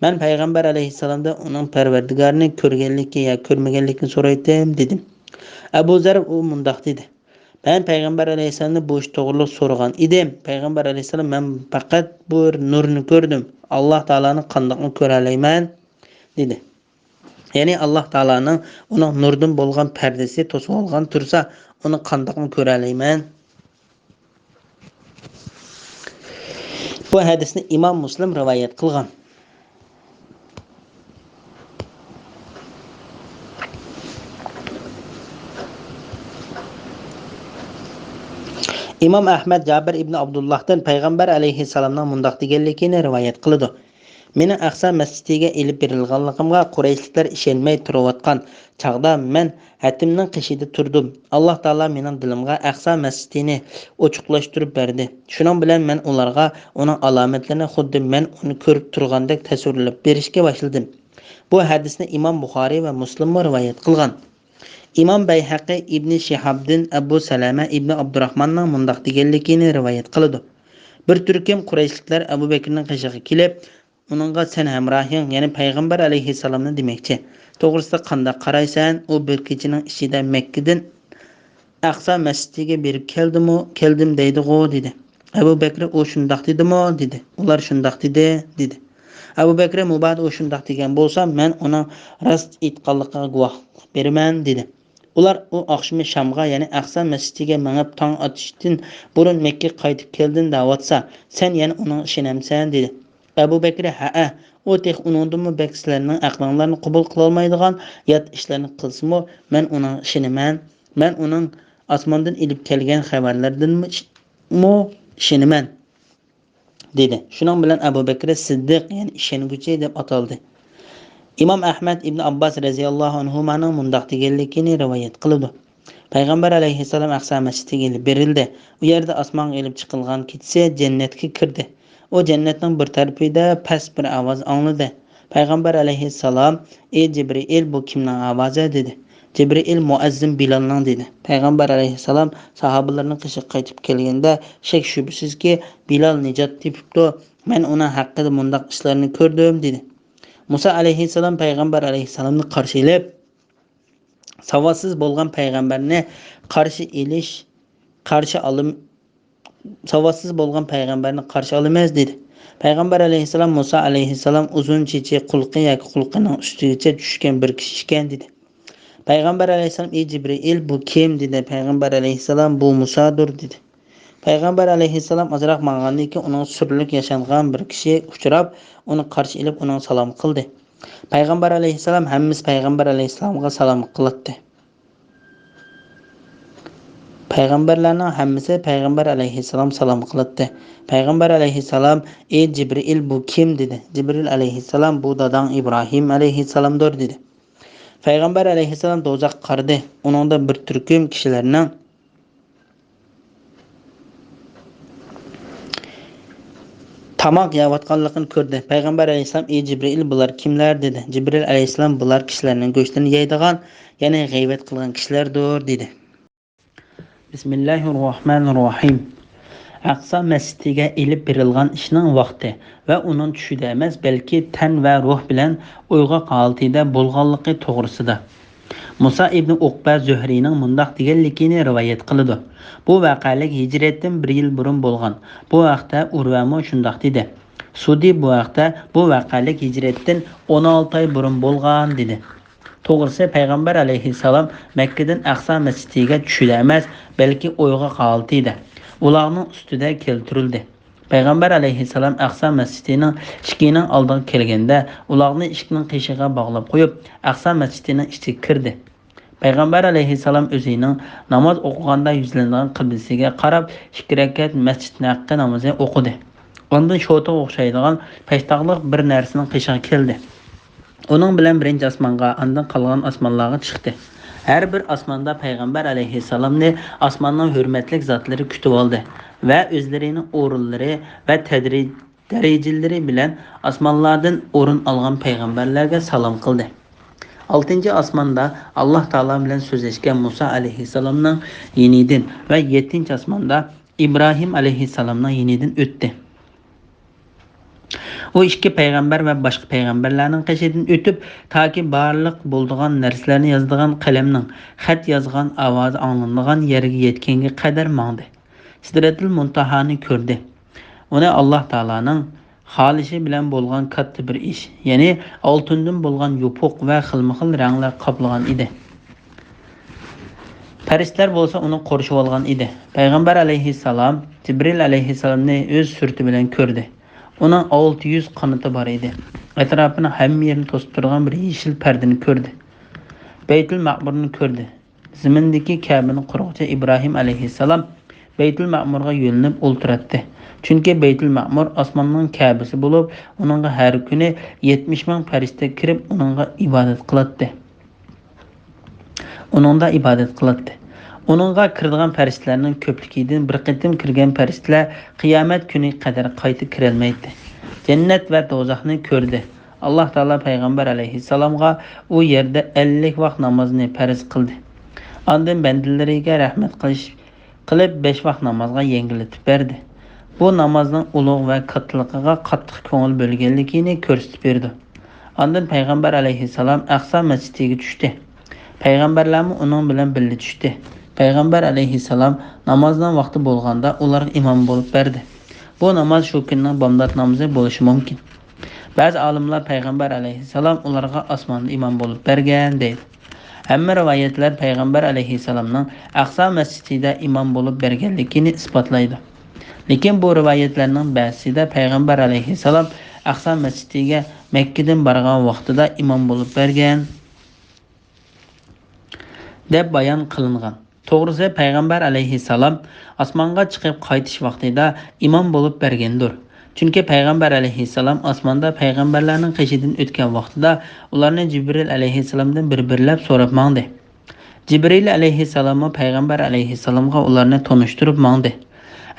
مەن پەيغەمبەر ئەلەيھىسسالامدىن ئۇنىڭ پەرۋەردىگارىنى كۆرگەنلىكى يا كۆرمىگەنلىكىنى سورايتتىم، دېدىم. ئەبۇ زەر ئۇ مۇنداق دېدى. مەن پەيغەمبەر ئەلەيھىسسالامنى بۇ ئىش توغرۇلۇق سورىغان ئىدىم. پەيغەمبەر ئەلەيھىسسالام، «مەن پەقەت بىر نۇرنى كۆردۈم. ئاللاھ تائالانى قانداقمۇ كۆرەلەيمەن؟» دېدى. يەنى ئاللاھ تائالانىڭ ئۇنىڭ نۇردىن بولغان پەردىسى توسۇۋالغان تۇرسا، ئۇنى قانداقمۇ كۆرەلەيمەن؟ بۇ ھەدىسنى ئىمام مۇسلىم رىۋايەت قىلغان. ئىمام ئەھمەد جابىر ئىبنى ئابدۇللاھتىن پەيغەمبەر ئەلەيھىسسالامنىڭ مۇنداق دېگەنلىكىنى رىۋايەت قىلىدۇ: مېنىڭ ئەقسا مەسچىتىگە ئېلىپ بېرىلغانلىقىمغا قۇرەيشلىكلەر ئىشەنمەي تۇرۇۋاتقان چاغدا مەن ھەتىمنىڭ قېشىدا تۇردۇم. ئاللاھ تائالا مېنىڭ دىلىمغا ئەقسا مەسچىتىنى ئوچۇقلاشتۇرۇپ بەردى. شۇنىڭ بىلەن مەن ئۇلارغا ئۇنىڭ ئالامەتلىرىنى خۇددى مەن ئۇنى كۆرۈپ تۇرغاندەك تەسۋىرلەپ بېرىشكە باشلىدىم. بۇ ھەدىسنى ئىمام بۇخارىي ۋە مۇسلىممۇ رىۋايەت قىلغان. ئىمام بەيھەقى ئىبنى شىھابدىن ئەبۇ سەلەمە ئىبنى ئابدۇراخماننىڭ مۇنداق دېگەنلىكىنى رىۋايەت قىلىدۇ: بىر تۈركۈم قۇرەيشلىكلەر ئەبۇ بەكرىنىڭ قېشىغا كېلىپ، ئۇنىڭغا، «سەن ھەمراھىڭ، يەنى پەيغەمبەر ئەلەيھىسسالامنى دېمەكچى، توغرىسىدا قانداق قارايسەن؟ ئۇ بىر كېچىنىڭ ئىچىدە مەككىدىن ئەقسا مەسچىتىگە بېرىپ كەلدىمۇ، كەلدىم دەيدىغۇ؟» دېدى. ئەبۇ بەكرى، «ئۇ شۇنداق دېدىمۇ؟» دېدى. ئۇلار، «شۇنداق دېدى» دېدى. ئەبۇ بەكرى، «مۇبادا ئۇ شۇنداق دېگەن بولسا، مەن ئۇنىڭ راست ئېيتقانلىقىغا گۇۋاھلىق بېرىمەن» دېدى. ئۇلار ئۇ ئاخشىمى شامغا، يەنى ئەقسا مەسچىتىگە مېڭىپ، تاڭ ئاتىشتىن بۇرۇن مەككىگە قايتىپ كەلدىم دەۋاتسا، سەن يەنە ئۇنىڭغا ئىشىنەمسەن؟ دېدى. ئەبۇ بەكرى، ھەئە، ئۇ تېخى ئۇنىڭدىنمۇ بەك سىلەرنىڭ ئەقلىڭلارنى قوبۇل قىلالمايدىغان يات ئىشلارنى قىلسىمۇ، مەن ئۇنىڭغا ئىشىنىمەن. مەن ئۇنىڭ ئاسماندىن ئېلىپ كەلگەن خەۋەرلىرىدىنمۇ ئىش-، مۇ ئىشىنىمەن. دېدى. شۇنىڭ بىلەن ئەبۇ بەكرى سىددىق، يەنى ئىشەنگۈچى دەپ ئاتالدى. ئىمام ئەھمەد ئىبن ئابباس رەزىياللاھۇ ئەنھۇمانىڭ مۇنداق دېگەنلىكىنى رىۋايەت قىلىدۇ: پەيغەمبەر ئەلەيھىسسالام ئەقسا مەسچىتىگە ئېلىپ بېرىلدى. ئۇ يەردە ئاسمانغا ئېلىپ چىقىلغان كېچىسى جەننەتكە كىردى. ئۇ جەننەتنىڭ بىر تەرىپىدە پەس بىر ئاۋاز ئاڭلىدى. پەيغەمبەر ئەلەيھىسسالام، «ئى جىبرىئىل، بۇ كىمنىڭ ئاۋازى؟» دېدى. جىبرىئىل، «مۇئەززىن بىلالنىڭ» دېدى. پەيغەمبەر ئەلەيھىسسالام ساھابىلىرىنىڭ قېشىغا قايتىپ كەلگەندە، «شەك-شۈبھىسىزكى، بىلال نىجات تېپىپتۇ. مەن ئۇنىڭ ھەققىدە مۇنداق ئىشلارنى كۆردۈم» دېدى. مۇسا ئەلەيھىسسالام پەيغەمبەر ئەلەيھىسسالامنى قارشى ئېلىپ، «ساۋاتسىز بولغان پەيغەمبەرنى قارشى ئېلىش، قارشى ئالىم-، ساۋاتسىز بولغان پەيغەمبەرنى قارشى ئالىمىز» دېدى. پەيغەمبەر ئەلەيھىسسالام، مۇسا ئەلەيھىسسالام ئۇزۇن چېچى، قۇلىقى ياكى قۇلىقىنىڭ ئۈستىگىچە چۈشكەن بىر كىشى ئىكەن، دېدى. پەيغەمبەر ئەلەيھىسسالام، «ئى جىبرىئىل، بۇ كىم؟» دېدى. پەيغەمبەر ئەلەيھىسسالام، «بۇ مۇسادۇر» دېدى. پەيغەمبەر ئەلەيھىسسالام ئازراق ماڭغاندىن كېيىن ئۇنىڭ سۈرلۈك ياشانغان بىر كىشى ئۇچراپ، ئۇنى قارشى ئېلىپ، ئۇنىڭغا سالام قىلدى. پەيغەمبەر ئەلەيھىسسالام، ھەممىسى پەيغەمبەر ئەلەيھىسسالامغا سالام قىلاتتى. پەيغەمبەرلەرنىڭ ھەممىسى پەيغەمبەر ئەلەيھىسسالام سالام قىلاتتى. پەيغەمبەر ئەلەيھىسسالام، «ئى جىبرىئىل، بۇ كىم؟» دېدى. جىبرىئىل ئەلەيھىسسالام، «بۇ داداڭ ئىبراھىم ئەلەيھىسسالامدۇر» دېدى. پەيغەمبەر ئەلەيھىسسالام دوزاخقا قارىدى. ئۇنىڭدا بىر تۈركۈم كىشىلەرنىڭ تاماق يەۋاتقانلىقىنى كۆردى. پەيغەمبەر ئەلەيھىسسالام: «ئى جىبرىئىل، بۇلار كىملەر؟» دېدى. جىبرىئىل ئەلەيھىسسالام: «بۇلار كىشىلەرنىڭ گۆشلىرىنى يەيدىغان، يەنى غەيۋەت قىلغان كىشىلەردۇر» دېدى. بىسمىللاھىررەھمانىررەھىم. ئەقسا مەسچىتىگە ئېلىپ بېرىلغان ئىشنىڭ ۋاقتى ۋە ئۇنىڭ چۈشىدە ئەمەس، بەلكى تەن ۋە روھ بىلەن ئويغاق ھالىتىدە بولغانلىقى توغرىسىدا مۇسا ئىبنى ئۇقبە زۆھرىينىڭ مۇنداق دېگەنلىكىنى رىۋايەت قىلىدۇ. بۇ ۋەقەلىك ھىجرەتتىن بىر يىل بۇرۇن بولغان. بۇ ھەقتە ئۇرۋەمۇ شۇنداق دېدى. سۇدى بۇ ھەقتە، بۇ ۋەقەلىك ھىجرەتتىن ئون ئالتە ئاي بۇرۇن بولغان، دېدى. توغرىسى، پەيغەمبەر ئەلەيھىسسالام مەككىدىن ئەقسا مەسچىتىگە چۈشىدە ئەمەس، بەلكى ئويغاق ھالىتىدە ئۇلاغنىڭ ئۈستىدە كەلتۈرۈلدى. پەيغەمبەر ئەلەيھىسسالام ئەقسا مەسچىتىنىڭ ئىشىكىنىڭ ئالدىغا كەلگەندە، ئۇلاغنى ئىشىكنىڭ قېشىغا باغلاپ قويۇپ، ئەقسا مەسچىتىنىڭ ئىچىگە كىردى. پەيغەمبەر ئەلەيھىسسالام ئۆزىنىڭ ناماز ئوقۇغاندا يۈزلىنىدىغان قىبلىسىگە قاراپ ئىككى رەكەت مەسچىتنىڭ ھەققى نامىزى ئوقۇدى. ئاندىن شوتىغا ئوخشايدىغان پەشتاغلىق بىر نەرسىنىڭ قېشىغا كەلدى. ئۇنىڭ بىلەن بىرىنچى ئاسمانغا، ئاندىن قالغان ئاسمانلارغا چىقتى. ھەر بىر ئاسماندا پەيغەمبەر ئەلەيھىسسالامنى ئاسماننىڭ ھۆرمەتلىك زاتلىرى كۈتۈۋالدى ۋە ئۆزلىرىنىڭ ئورۇنلىرى ۋە تەدرىج-، دەرىجىلىرى بىلەن ئاسمانلاردىن ئورۇن ئالغان پەيغەمبەرلەرگە سالام قىلدى. ئالتىنچى ئاسماندا ئاللاھ تائالا بىلەن سۆزلەشكەن مۇسا ئەلەيھىسسالامنىڭ يېنىدىن ۋە يەتتىنچى ئاسماندا ئىبراھىم ئەلەيھىسسالامنىڭ يېنىدىن ئۆتتى. ئۇ ئىككى پەيغەمبەر ۋە باشقا پەيغەمبەرلەرنىڭ قېشىدىن ئۆتۈپ، تاكى بارلىق بولىدىغان نەرسىلەرنى يازىدىغان قەلەمنىڭ خەت يازغان ئاۋازى ئاڭلىنىدىغان يەرگە يەتكەنگە قەدەر ماڭدى. سىدرەتۇل مۇنتاھانى كۆردى. ئۇنى ئاللاھ تائالانىڭ خالىشى بىلەن بولغان كاتتا بىر ئىش، يەنى ئالتۇندىن بولغان يوپۇق ۋە خىلمۇخىل رەڭلەر قاپلىغان ئىدى. پەرىشتىلەر بولسا ئۇنى قورشىۋالغان ئىدى. پەيغەمبەر ئەلەيھىسسالام جىبرىل ئەلەيھىسسالامنى ئۆز سۈرىتى بىلەن كۆردى. ئۇنىڭ ئالتە يۈز قانىتى بار ئىدى. ئەتراپىنىڭ ھەممە يېرىنى توسۇپ تۇرىدىغان بىر يېشىل پەردىنى كۆردى. بەيتۇل مەئمۇرنى كۆردى. زېمىندىكى كەبىنى قۇرغۇچى ئىبراھىم ئەلەيھىسسالام بەيتۇل مەئمۇرغا يۆلىنىپ ئولتۇراتتى. چۈنكى بەيتۇل مەئمۇر ئاسماننىڭ كەبىسى بولۇپ، ئۇنىڭغا ھەر كۈنى يەتمىش مىڭ پەرىشتە كىرىپ، ئۇنىڭغا ئىبادەت قىلاتتى. ئۇنىڭدا ئىبادەت قىلاتتى. ئۇنىڭغا كىرىدىغان پەرىشتىلەرنىڭ كۆپلۈكىدىن بىر قېتىم كىرگەن پەرىشتىلەر قىيامەت كۈنىگە قەدەر قايتا كىرەلمەيتتى. جەننەت ۋە دوزاخنى كۆردى. ئاللاھ تائالا پەيغەمبەر ئەلەيھىسسالامغا ئۇ يەردە ئەللىك ۋاق نامازنى پەرز قىلدى. ئاندىن بەندىلىرىگە رەھمەت قىلىش قىلىپ، بەش ۋاق نامازغا يەڭگىللىتىپ بەردى. بۇ نامازنىڭ ئۇلۇغ ۋە كاتتىلىقىغا قاتتىق كۆڭۈل بۆلگەنلىكىنى كۆرسىتىپ بېرىدۇ. ئاندىن پەيغەمبەر ئەلەيھىسسالام ئەقسا مەسچىتىگە چۈشتى. پەيغەمبەرلەرمۇ ئۇنىڭ بىلەن بىللە چۈشتى. پەيغەمبەر ئەلەيھىسسالام نامازنىڭ ۋاقتى بولغاندا ئۇلارغا ئىمام بولۇپ بەردى. بۇ ناماز شۇ كۈننىڭ بامدات نامىزى بولۇشى مۇمكىن. بەزى ئالىملار پەيغەمبەر ئەلەيھىسسالام ئۇلارغا ئاسماندا ئىمام بولۇپ بەرگەن دەيدۇ. ھەممە رىۋايەتلەر پەيغەمبەر ئەلەيھىسسالامنىڭ ئەقسا مەسچىتىدە ئىمام بولۇپ بەرگەنلىكىنى ئىسپاتلايدۇ. لېكىن بۇ رىۋايەتلەرنىڭ بەزىسىدە پەيغەمبەر ئەلەيھىسسالام ئەقسا مەسچىتىگە مەككىدىن بارغان ۋاقتىدا ئىمام بولۇپ بەرگەن دەپ بايان قىلىنغان. توغرىسى، پەيغەمبەر ئەلەيھىسسالام ئاسمانغا چىقىپ قايتىش ۋاقتىدا ئىمام بولۇپ بەرگەندۇر. چۈنكى پەيغەمبەر ئەلەيھىسسالام ئاسماندا پەيغەمبەرلەرنىڭ قېشىدىن ئۆتكەن ۋاقتىدا ئۇلارنى جىبرىل ئەلەيھىسسالامدىن بىر-بىرلەپ سوراپ ماڭدى. جىبرىل ئەلەيھىسسالاممۇ پەيغەمبەر ئەلەيھىسسالامغا ئۇلارنى تونۇشتۇرۇپ ماڭدى.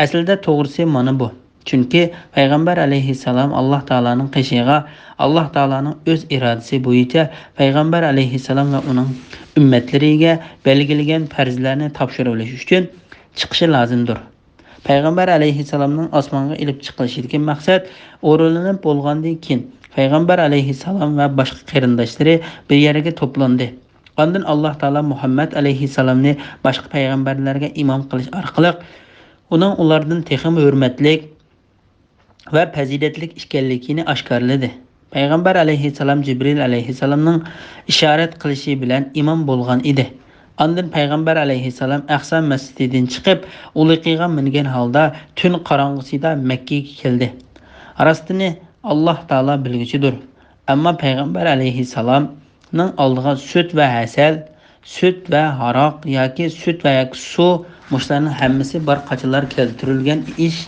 ئەسلىدە توغرىسى مانا بۇ. چۈنكى پەيغەمبەر ئەلەيھىسسالام ئاللاھ تائالانىڭ قېشىغا، ئاللاھ تائالانىڭ ئۆز ئىرادىسى بويىچە پەيغەمبەر ئەلەيھىسسالام ۋە ئۇنىڭ ئۈممەتلىرىگە بەلگىلىگەن پەرزلەرنى تاپشۇرۇۋېلىش ئۈچۈن چىقىشى لازىمدۇر. پەيغەمبەر ئەلەيھىسسالامنىڭ ئاسمانغا ئېلىپ چىقىلىشىدىكى مەقسەت، ئورۇنلىنىپ بولغاندىن كېيىن، پەيغەمبەر ئەلەيھىسسالام ۋە باشقا قېرىنداشلىرى بىر يەرگە توپلاندى. ئاندىن ئاللاھ تائالا مۇھەممەد ئەلەيھىسسالامنى باشقا پەيغەمبەرلەرگە ئىمام قىلىش ئارقىلىق، ئۇنىڭ ئۇلاردىن تېخىمۇ ھۆرمەتلىك ۋە پەزىلەتلىك ئىكەنلىكىنى ئاشكارىلىدى. پەيغەمبەر ئەلەيھىسسالام جىبرىل ئەلەيھىسسالامنىڭ ئىشارەت قىلىشى بىلەن ئىمام بولغان ئىدى. ئاندىن پەيغەمبەر ئەلەيھىسسالام ئەقسا مەسچىتىدىن چىقىپ، ئۇلىقىغا مىنگەن ھالدا تۈن قاراڭغۇسىدا مەككىگە كەلدى. راستىنى ئاللاھ تائالا بىلگۈچىدۇر. ئەمما پەيغەمبەر ئەلەيھىسسالامنىڭ ئالدىغا سۈت ۋە ھەسەل، سۈت ۋە ھاراق ياكى سۈت ۋە ياكى سۇ، مۇشۇلارنىڭ ھەممىسى بار قاچىلار كەلتۈرۈلگەن ئىش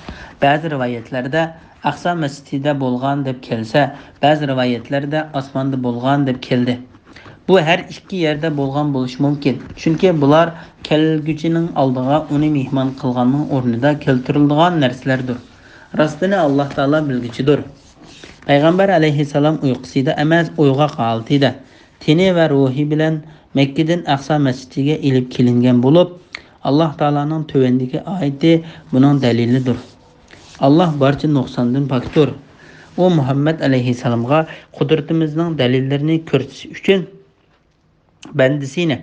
بەزى رىۋايەتلەردە ئەقسا مەسچىتىدە بولغان دەپ كەلسە، بەزى رىۋايەتلەردە ئاسماندا بولغان دەپ كەلدى. بۇ ھەر ئىككى يەردە بولغان بولۇشى مۇمكىن، چۈنكى بۇلار كەلگۈچىنىڭ ئالدىغا ئۇنى مېھمان قىلغاننىڭ ئورنىدا كەلتۈرۈلىدىغان نەرسىلەردۇر. راستىنى ئاللاھ تائالا بىلگۈچىدۇر. پەيغەمبەر ئەلەيھىسسالام ئۇيقۇسىدا ئەمەس، ئويغاق ھالىتىدە، تېنى ۋە روھى بىلەن مەككىدىن ئەقسا مەسچىتىگە ئېلىپ كېلىنگەن بولۇپ، ئاللاھ تائالانىڭ تۆۋەندىكى ئايىتى بۇنىڭ دەلىلىدۇر. ئاللاھ بارچە نۇقساندىن پاكتۇر. ئۇ مۇھەممەد ئەلەيھىسسالامغا قۇدرىتىمىزنىڭ دەلىللىرىنى كۆرسىتىش ئۈچۈن بەندىسىنى،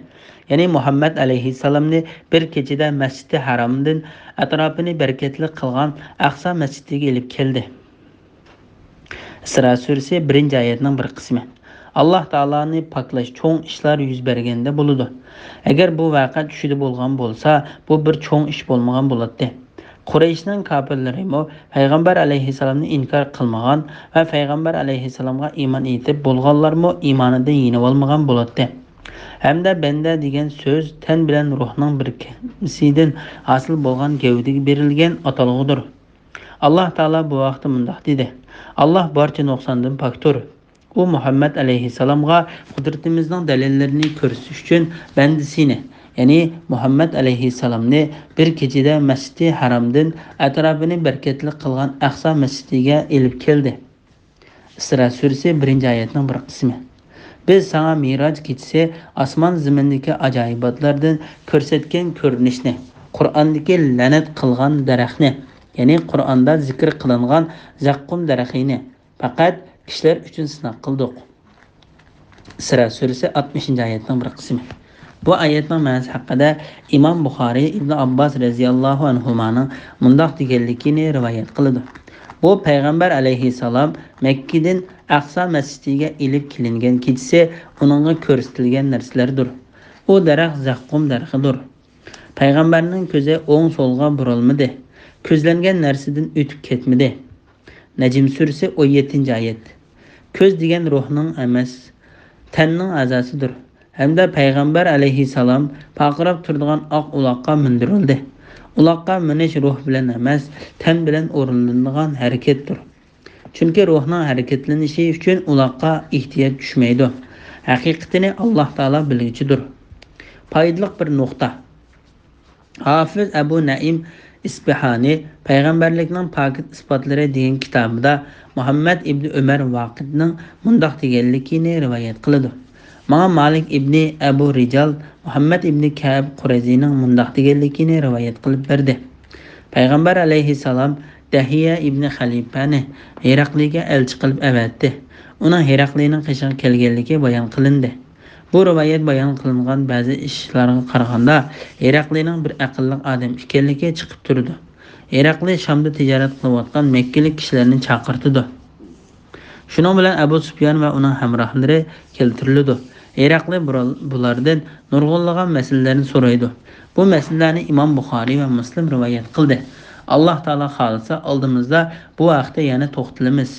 يەنى مۇھەممەد ئەلەيھىسسالامنى بىر كېچىدە مەسچىدى ھەرامدىن ئەتراپىنى بەرىكەتلىك قىلغان ئەقسا مەسچىتىگە ئېلىپ كەلدى. ئىسرا سۈرىسى بىرىنچى ئايەتنىڭ بىر قىسمى. ئاللاھ تائالانى پاكلاش چوڭ ئىشلار يۈز بەرگەندە بولىدۇ. ئەگەر بۇ ۋەقە چۈشىدە بولغان بولسا، بۇ بىر چوڭ ئىش بولمىغان بولاتتى. قۇرەيشنىڭ كاپىرلىرىمۇ پەيغەمبەر ئەلەيھىسسالامنى ئىنكار قىلمىغان ۋە پەيغەمبەر ئەلەيھىسسالامغا ئىمان ئېيتىپ بولغانلارمۇ ئىمانىدىن يېنىۋالمىغان بولاتتى. ھەمدە بەندە دېگەن سۆز تەن بىلەن روھنىڭ بىرلەشمىسىدىن ھاسىل بولغان گەۋدىگە بېرىلگەن ئاتالغۇدۇر. ئاللاھ تائالا بۇ ھەقتە مۇنداق دېدى: ئاللاھ بارچە نۇقساندىن پاكتۇر. ئۇ مۇھەممەد ئەلەيھىسسالامغا قۇدرىتىمىزنىڭ دەلىللىرىنى كۆرسىتىش ئۈچۈن بەندىسىنى، يەنى مۇھەممەد ئەلەيھىسسالامنى بىر كېچىدە مەسچىدى ھەرامدىن ئەتراپىنى بەرىكەتلىك قىلغان ئەقسا مەسچىتىگە ئېلىپ كەلدى. ئىسرا سۈرىسى بىرىنچى ئايەتنىڭ بىر قىسمى. بىز ساڭا مىراج كېچىسى ئاسمان زېمىندىكى ئاجايىباتلاردىن كۆرسەتكەن كۆرۈنۈشنى، قۇرئاندىكى لەنەت قىلغان دەرەخنى، يەنى قۇرئاندا زىكىر قىلىنغان زەققۇم دەرىخىنى، پەقەت كىشىلەر ئۈچۈن سىناق قىلدۇق. ئىسرا سۈرىسى ئاتمىشىنچى ئايەتنىڭ بىر قىسمى. بۇ ئايەتنىڭ مەنىسى ھەققىدە ئىمام بۇخارىي ئىبنى ئابباس رەزىياللاھۇ ئەنھۇمانىڭ مۇنداق دېگەنلىكىنى رىۋايەت قىلىدۇ: بۇ پەيغەمبەر ئەلەيھىسسالام مەككىدىن ئەقسا مەسچىتىگە ئېلىپ كېلىنگەن كېچىسى ئۇنىڭغا كۆرسىتىلگەن نەرسىلەردۇر. ئۇ دەرەخ زەققۇم دەرىخىدۇر. پەيغەمبەرنىڭ كۆزى ئوڭ-سولغا بۇرۇلمىدى، كۆزلەنگەن نەرسىدىن ئۆتۈپ كەتمىدى. نەجم سۈرىسى ئون يەتتىنچى ئايەت. كۆز دېگەن روھنىڭ ئەمەس، تەننىڭ ئەزاسىدۇر. ھەمدە پەيغەمبەر ئەلەيھىسسالام پارقىراپ تۇرىدىغان ئاق ئۇلاققا مىندۈرۈلدى. ئۇلاققا مىنىش روھ بىلەن ئەمەس، تەن بىلەن ئورۇنلىنىدىغان ھەرىكەتتۇر. چۈنكى روھنىڭ ھەرىكەتلىنىشى ئۈچۈن ئۇلاققا ئېھتىياج چۈشمەيدۇ. ھەقىقىتىنى ئاللاھ تائالا بىلگۈچىدۇر. پايدىلىق بىر نۇقتا. ھافىز ئەبۇ نەئىم ئىسپىھانى پەيغەمبەرلىكنىڭ پاكىت ئىسپاتلىرى دېگەن كىتابىدا مۇھەممەد ئىبنى ئۆمەر ۋاقىدنىڭ مۇنداق دېگەنلىكىنى رىۋايەت قىلىدۇ: ماڭا مالىك ئىبنى ئەبۇ رىجال مۇھەممەد ئىبنى كەئب قۇرەيزىنىڭ مۇنداق دېگەنلىكىنى رىۋايەت قىلىپ بەردى: پەيغەمبەر ئەلەيھىسسالام دەھىيە ئىبنى خەلىپەنى ھېرەقلىگە ئەلچى قىلىپ ئەۋەتتى. ئۇنىڭ ھېرەقلىنىڭ قېشىغا كەلگەنلىكى بايان قىلىندى. بۇ رىۋايەت بايان قىلىنغان بەزى ئىشلارغا قارىغاندا، ھېرەقلىنىڭ بىر ئەقىللىق ئادەم ئىكەنلىكى چىقىپ تۇرىدۇ. ھېرەقلى شامدا تىجارەت قىلىۋاتقان مەككىلىك كىشىلەرنى چاقىرتىدۇ. شۇنىڭ بىلەن ئەبۇ سۇپيان ۋە ئۇنىڭ ھەمراھلىرى كەلتۈرۈلىدۇ. ھېرەقلى بۇرال-، بۇلاردىن نۇرغۇنلىغان مەسىلىلەرنى سورايدۇ. بۇ مەسىلىلەرنى ئىمام بۇخارىي ۋە مۇسلىم رىۋايەت قىلدى. ئاللاھ تائالا خالىسا، ئالدىمىزدا بۇ ھەقتە يەنە توختىلىمىز.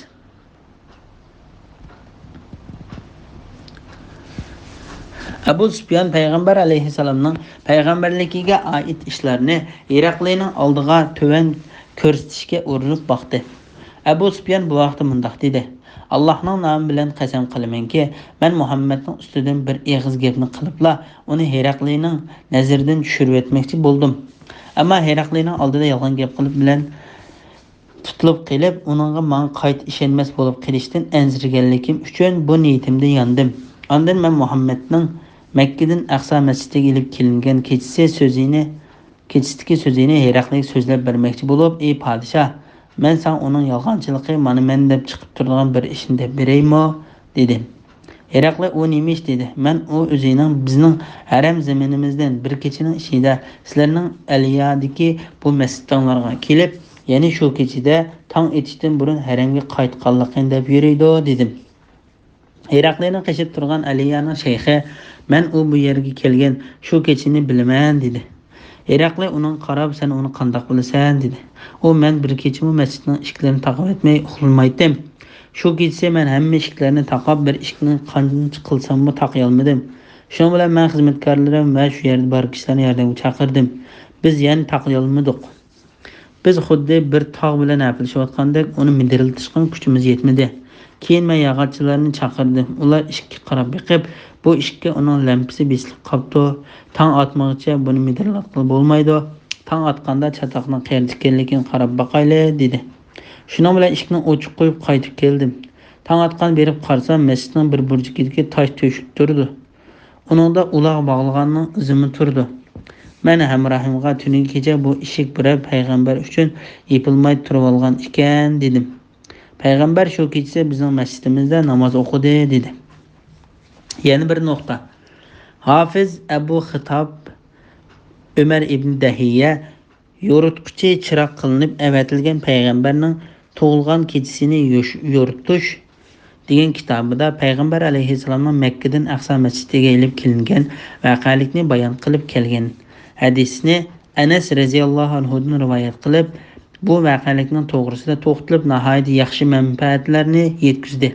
ئەبۇ سۇپيان پەيغەمبەر ئەلەيھىسسالامنىڭ پەيغەمبەرلىكىگە ئائىت ئىشلارنى ھېرەقلىنىڭ ئالدىغا تۆۋەن كۆرسىتىشكە ئۇرۇنۇپ باقتى. ئەبۇ سۇپيان بۇ ھەقتە مۇنداق دېدى: ئاللاھنىڭ نامى بىلەن قەسەم قىلىمەنكى، مەن مۇھەممەدنىڭ ئۈستىدىن بىر ئېغىز گەپنى قىلىپلا، ئۇنى ھېرەقلىنىڭ نەزىرىدىن چۈشۈرۈۋەتمەكچى بولدۇم. ئەمما ھېرەقلىنىڭ ئالدىدا يالغان گەپ قىلىپ بىلەن تۇتۇلۇپ قېلىپ، ئۇنىڭغا ماڭا قايتا ئىشەنمەس بولۇپ قېلىشتىن ئەنسىرىگەنلىكىم ئۈچۈن بۇ نىيىتىمدە ياندىم. ئاندىن مەن مۇھەممەدنىڭ مەككىدىن ئەقسا مەسچىتىگە ئېلىپ كېلىنگەن كېچىسى سۆزىنى، كېچىسىدىكى سۆزىنى ھېرەقلىگە سۆزلەپ بەرمەكچى بولۇپ، ئى پادىشاھ، مەن ساڭا ئۇنىڭ يالغانچىلىقى مانا مەن دەپ چىقىپ تۇرىدىغان بىر ئىشنى دەپ بېرەيمۇ؟ دېدى. ھېرەقلى ئۇ نېمە ئىش؟ دېدى. مەن ئۇ ئۆزىنىڭ بىزنىڭ ھەرەم زېمىنىمىزدىن بىر كېچىنىڭ ئىچىدە سىلەرنىڭ ئەلىيادىكى بۇ مەسچىتىڭلارغا كېلىپ، يەنى شۇ كېچىدە تاڭ ئېتىشتىن بۇرۇن ھەرەمگە قايتقانلىقىنى دەپ يۈرىدۇ، دېدىم. ھېرەقلىنىڭ قېشىدا تۇرغان ئەلىيانىڭ شەيخى، مەن ئۇ بۇ يەرگە كەلگەن شۇ كېچىنى بىلىمەن، دېدى. ھېرەقلى ئۇنىڭغا قاراپ، سەن ئۇنى قانداق بىلىسەن؟ دېدى. ئۇ، مەن بىر كېچىمۇ مەسچىتنىڭ ئىشىكلىرىنى تاقىۋەتمەي ئۇخلىمايتتىم. شۇ كېچىسى مەن ھەممە ئىشىكلەرنى تاقاپ، بىر ئىشىكنى قانچە قىلساممۇ تاقىيالمىدىم. شۇنىڭ بىلەن مەن خىزمەتكارلىرىم ۋە شۇ يەردە بار كىشىلەرنى ياردەمگە چاقىردىم. بىز يەنە تاقىيالمىدۇق. بىز خۇددى بىر تاغ بىلەن ھەپىلىشىۋاتقاندەك ئۇنى مىدىرلىتىشقا كۈچىمىز يەتمىدى. كېيىن مەن ياغاچچىلارنى چاقىردىم. ئۇلار ئىشىككە قاراپ بېقىپ، بۇ ئىشىككە ئۇنىڭ لەمپىسى بېسىلىپ قاپتۇ. تاڭ ئاتمىغىچە بۇنى مىدىرلاتقىلى بولمايدۇ. تاڭ ئاتقاندا چاتاقنىڭ قەيەردە ئىكەنلىكىنى قاراپ باقايلى، دېدى. شۇنىڭ بىلەن ئىشىكنى ئوچۇق قويۇپ قايتىپ كەلدىم. تاڭ ئاتقان بېرىپ قارىسام، مەسچىتنىڭ بىر بۇرجىكىدىكى تاش تۆشۈك تۇرىدۇ. ئۇنىڭدا ئۇلاغ باغلىغاننىڭ ئىزىمۇ تۇرىدۇ. مەن ھەمراھىمغا، «تۈنۈگۈن كېچە بۇ ئىشىك بىرەر پەيغەمبەر ئۈچۈن يېپىلماي تۇرۇۋالغان ئىكەن» دېدىم. «پەيغەمبەر شۇ كېچىسى بىزنىڭ مەسچىتىمىزدە ناماز ئوقۇدى» دېدى. يەنە بىر نۇقتا. ھافىز ئەبۇ خىتاب ئۆمەر ئىبن دەھىيە يورۇتقۇچى چىراغ قىلىنىپ ئەۋەتىلگەن پەيغەمبەرنىڭ تۇغۇلغان كېچىسىنى يوش-، يورۇتۇش دېگەن كىتابىدا پەيغەمبەر ئەلەيھىسسالامنىڭ مەككىدىن ئەقسا مەسچىتىگە ئېلىپ كېلىنگەن ۋەقەلىكنى بايان قىلىپ كەلگەن ھەدىسنى ئەنەس رەزىياللاھۇ ئەنھۇدىن رىۋايەت قىلىپ، بۇ ۋەقەلىكنىڭ توغرىسىدا توختىلىپ، ناھايىتى ياخشى مەنپەئەتلەرنى يەتكۈزدى.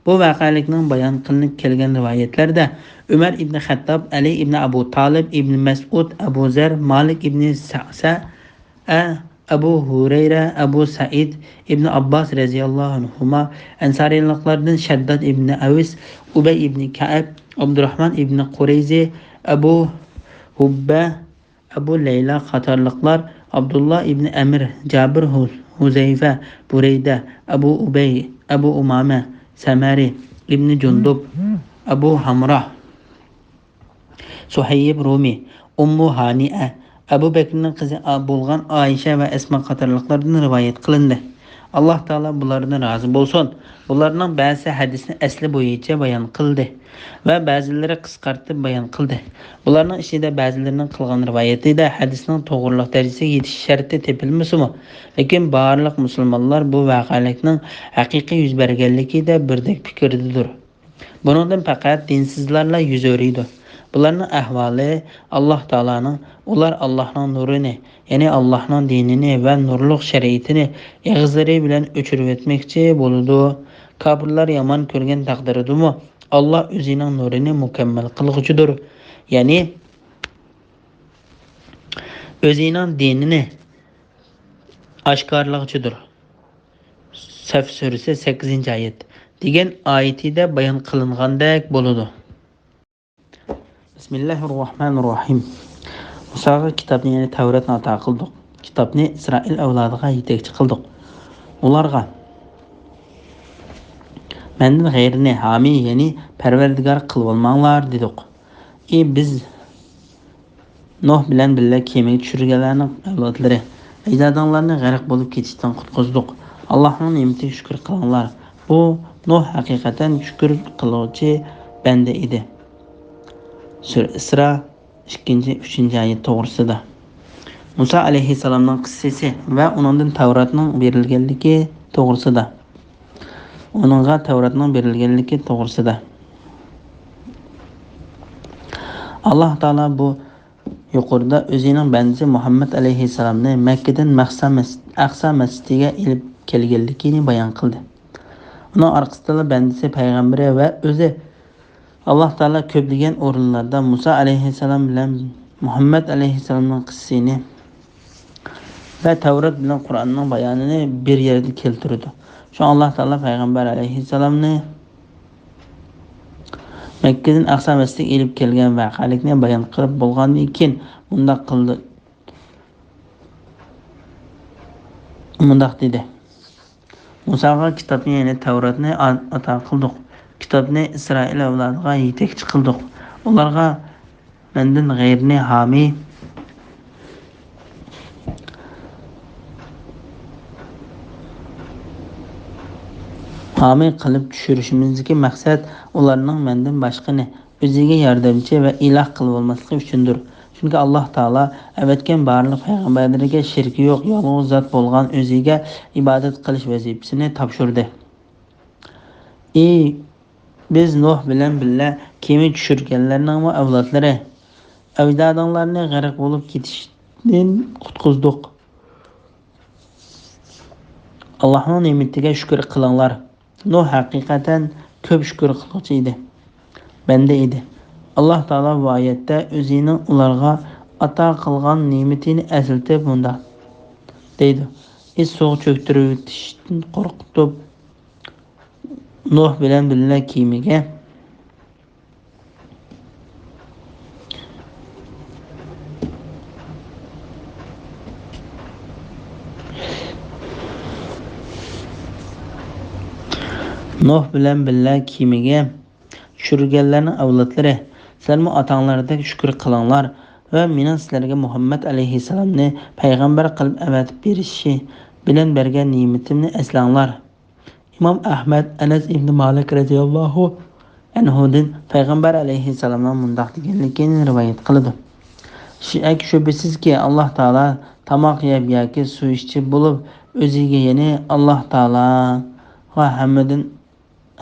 بۇ ۋەقەلىكنىڭ بايان قىلىنىپ كەلگەن رىۋايەتلەردە ئۆمەر ئىبنى خەتتاب، ئەلى ئىبنى ئەبۇ تالىپ، ئىبنى مەسئۇد، ئەبۇ زەر، مالىك ئىبنى سەسە، ئە، ئەبۇ ھۇرەيرە، ئەبۇ سەئىد، ئىبنى ئابباس رەزىياللاھۇ ئەنھۇما، ئەنسارىيلىقلاردىن شەدداد ئىبنى ئەۋس، ئۇبەي ئىبنى كەئب، ئابدۇراھمان ئىبنى قۇرەيزى، ئەبۇ ھۇببە، ئەبۇ لەيلا قاتارلىقلار، ئابدۇللا ئىبنى ئەمىر، جابىر، ھۇ-، ھۇزەيفە، بۇرەيدە، ئەبۇ ئۇبەي، ئەبۇ ئۇمامە، سەمەرى، ئىبنى جۇندۇب، ئەبۇ ھامراھ، سۇھەيب رۇمى، ئۇممۇ ھانىئە، ئەبۇ بەكرىنىڭ قىزى ئا-، بولغان ئائىشە ۋە ئەسما قاتارلىقلاردىن رىۋايەت قىلىندى. ئاللاھ تائالا بۇلاردىن رازى بولسۇن. بۇلارنىڭ بەزىسى ھەدىسنى ئەسلى بويىچە بايان قىلدى ۋە بەزىلىرى قىسقارتىپ بايان قىلدى. بۇلارنىڭ ئىچىدە بەزىلىرىنىڭ قىلغان رىۋايىتىدە ھەدىسنىڭ توغرىلىق دەرىجىسىگە يېتىش شەرتى تېپىلمىسىمۇ، لېكىن بارلىق مۇسۇلمانلار بۇ ۋەقەلىكنىڭ ھەقىقىي يۈز بەرگەنلىكىدە بىردەك پىكىردىدۇر. بۇنىڭدىن پەقەت دىنسىزلارلا يۈز ئۆرۈيدۇ. بۇلارنىڭ ئەھۋالى ئاللاھ تائالانىڭ، ئۇلار ئاللاھنىڭ نۇرىنى، يەنى ئاللاھنىڭ دىنىنى ۋە نۇرلۇق شەرىئىتىنى ئېغىزلىرى بىلەن ئۆچۈرۈۋەتمەكچى بولىدۇ. كاپىرلار يامان كۆرگەن تەقدىردىمۇ، ئاللاھ ئۆزىنىڭ نۇرىنى مۇكەممەل قىلغۇچىدۇر. يەنى ئۆزىنىڭ دىنىنى ئاشكارىلىغۇچىدۇر. سەف سۈرىسى سەككىزىنچى ئايەت دېگەن ئايىتىدە بايان قىلىنغاندەك بولىدۇ. بىسمىللاھىررەھمانىررەھىم. مۇساغا كىتابنى، يەنى تەۋراتنى ئاتا قىلدۇق. كىتابنى ئىسرائىل ئەۋلادىغا يېتەكچى قىلدۇق. ئۇلارغا مەندىن غەيرىنى ھامىي، يەنى پەرۋەردىگار قىلىۋالماڭلار دېدۇق. ئى بىز نۇھ بىلەن بىللە كېمىگە چۈشۈرگەنلەرنىڭ ئەۋلادلىرى، ئەجدادىڭلارنى غەرق بولۇپ كېتىشتىن قۇتقۇزدۇق. ئاللاھنىڭ نېمىتىگە شۈكۈر قىلىڭلار. بۇ نۇھ ھەقىقەتەن شۈكۈر قىلغۇچى بەندە ئىدى. سۈرە ئىسرا، ئىككىنچى، ئۈچىنچى ئايەت توغرىسىدا. مۇسا ئەلەيھىسسالامنىڭ قىسسىسى ۋە ئۇنىڭدىن تەۋراتنىڭ بېرىلگەنلىكى توغرىسىدا. ئۇنىڭغا تەۋراتنىڭ بېرىلگەنلىكى توغرىسىدا. ئاللاھ تائالا بۇ يۇقىرىدا ئۆزىنىڭ بەندىسى مۇھەممەد ئەلەيھىسسالامنى مەككىدىن مەخسا مەس-، ئەقسا مەسچىتىگە ئېلىپ كەلگەنلىكىنى بايان قىلدى. ئۇنىڭ ئارقىسىدىلا بەندىسى پەيغەمبىرى ۋە ئۆزى ئاللاھ تائالا كۆپلىگەن ئورۇنلاردا مۇسا ئەلەيھىسسالام بىلەن مۇھەممەد ئەلەيھىسسالامنىڭ قىسسىسىنى ۋە تەۋرات بىلەن قۇرئاننىڭ بايانىنى بىر يەردە كەلتۈرىدۇ. شۇڭا ئاللاھ تائالا پەيغەمبەر ئەلەيھىسسالامنى مەككىدىن ئەقسا مەسچىتىگە ئېلىپ كەلگەن ۋەقەلىكنى بايان قىلىپ بولغاندىن كېيىن مۇنداق قىلدى، مۇنداق دېدى. مۇساغا كىتابنى، يەنى تەۋراتنى ئا-، ئاتا قىلدۇق. كىتابنى ئىسرائىل ئەۋلادىغا يېتەكچى قىلدۇق. ئۇلارغا مەندىن غەيرىنى ھامىي، ھامىي قىلىپ چۈشۈرۈشىمىزدىكى مەقسەت ئۇلارنىڭ مەندىن باشقىنى ئۆزىگە ياردەمچى ۋە ئىلاھ قىلىۋالماسلىقى ئۈچۈندۇر. چۈنكى ئاللاھ تائالا ئەۋەتكەن بارلىق پەيغەمبەرلىرىگە شېرىكى يوق، يالغۇز زات بولغان ئۆزىگە ئىبادەت قىلىش ۋەزىپىسىنى تاپشۇردى. ئى بىز نۇھ بىلەن بىللە كېمە چۈشۈرگەنلەرنىڭمۇ ئەۋلادلىرى، ئەجدادىڭلارنى غەرق بولۇپ كېتىشتىن قۇتقۇزدۇق. ئاللاھنىڭ نېمىتىگە شۈكۈر قىلىڭلار. نۇھ ھەقىقەتەن كۆپ شۈكۈر قىلغۇچى ئىدى. بەندە ئىدى. ئاللاھ تائالا بۇ ئايەتتە ئۆزىنىڭ ئۇلارغا ئاتا قىلغان نېمىتىنى ئەسلىتىپ مۇنداق دەيدۇ: ئى سۇغا چۆكتۈرۈۋېتىشتىن قورقۇتۇپ، نۇھ بىلەن بىللە كېمىگە نۇھ بىلەن بىللە كېمىگە چۈشۈرۈلگەنلەرنىڭ ئەۋلادلىرى، سىلەرمۇ ئاتاڭلاردەك شۈكۈر قىلىڭلار ۋە مېنىڭ سىلەرگە مۇھەممەد ئەلەيھىسسالامنى پەيغەمبەر قىلىپ ئەۋەتىپ بېرىشى بىلەن بەرگەن نېمىتىمنى ئەسلەڭلار. ئىمام ئەھمەد ئەنەس ئىبنى مالىك رەزىياللاھۇ ئەنھۇدىن پەيغەمبەر ئەلەيھىسسالامنىڭ مۇنداق دېگەنلىكىنى رىۋايەت قىلىدۇ: شەك-شۈبھىسىزكى، ئاللاھ تائالا تاماق يەپ ياكى سۇ ئىچىپ بولۇپ ئۆزىگە، يەنى ئاللاھ تائالاغا ھەمدىن،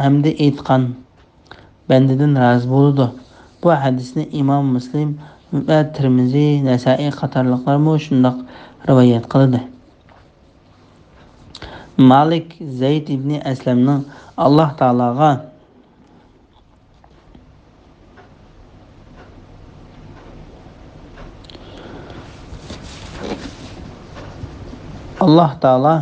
ھەمدە ئېيتقان بەندىدىن رازى بولىدۇ. بۇ ھەدىسنى ئىمام مۇسلىم ۋە تىرمىزى، نەسائىي قاتارلىقلارمۇ شۇنداق رىۋايەت قىلدى. مالىك زەيد ئىبنى ئەسلەمنىڭ ئاللاھ تائالاغا، ئاللاھ تائالا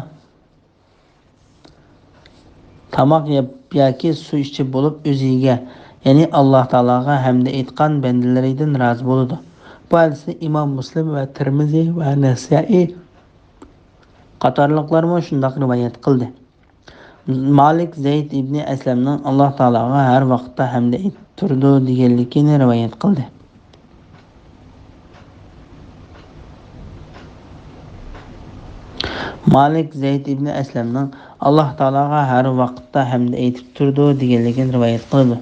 تاماق يەپ ياكى سۇ ئىچىپ بولۇپ ئۆزىگە، يەنى ئاللاھ تائالاغا ھەمدە ئېيتقان بەندىلىرىدىن رازى بولىدۇ. بۇ ھەدىسنى ئىمام مۇسلىم ۋە تىرمىزى ۋە نەسائىي قاتارلىقلارمۇ شۇنداق رىۋايەت قىلدى. مالىك زەيد ئىبنى ئەسلەمنىڭ ئاللاھ تائالاغا ھەر ۋاقىتتا ھەمدە ئېيتىپ تۇرىدۇ دېگەنلىكىنى رىۋايەت قىلدى. مالىك زەيد ئىبنى ئەسلەمنىڭ ئاللاھ تائالاغا ھەر ۋاقىتتا ھەمدە ئېيتىپ تۇرىدۇ دېگەنلىكىنى رىۋايەت قىلىدۇ.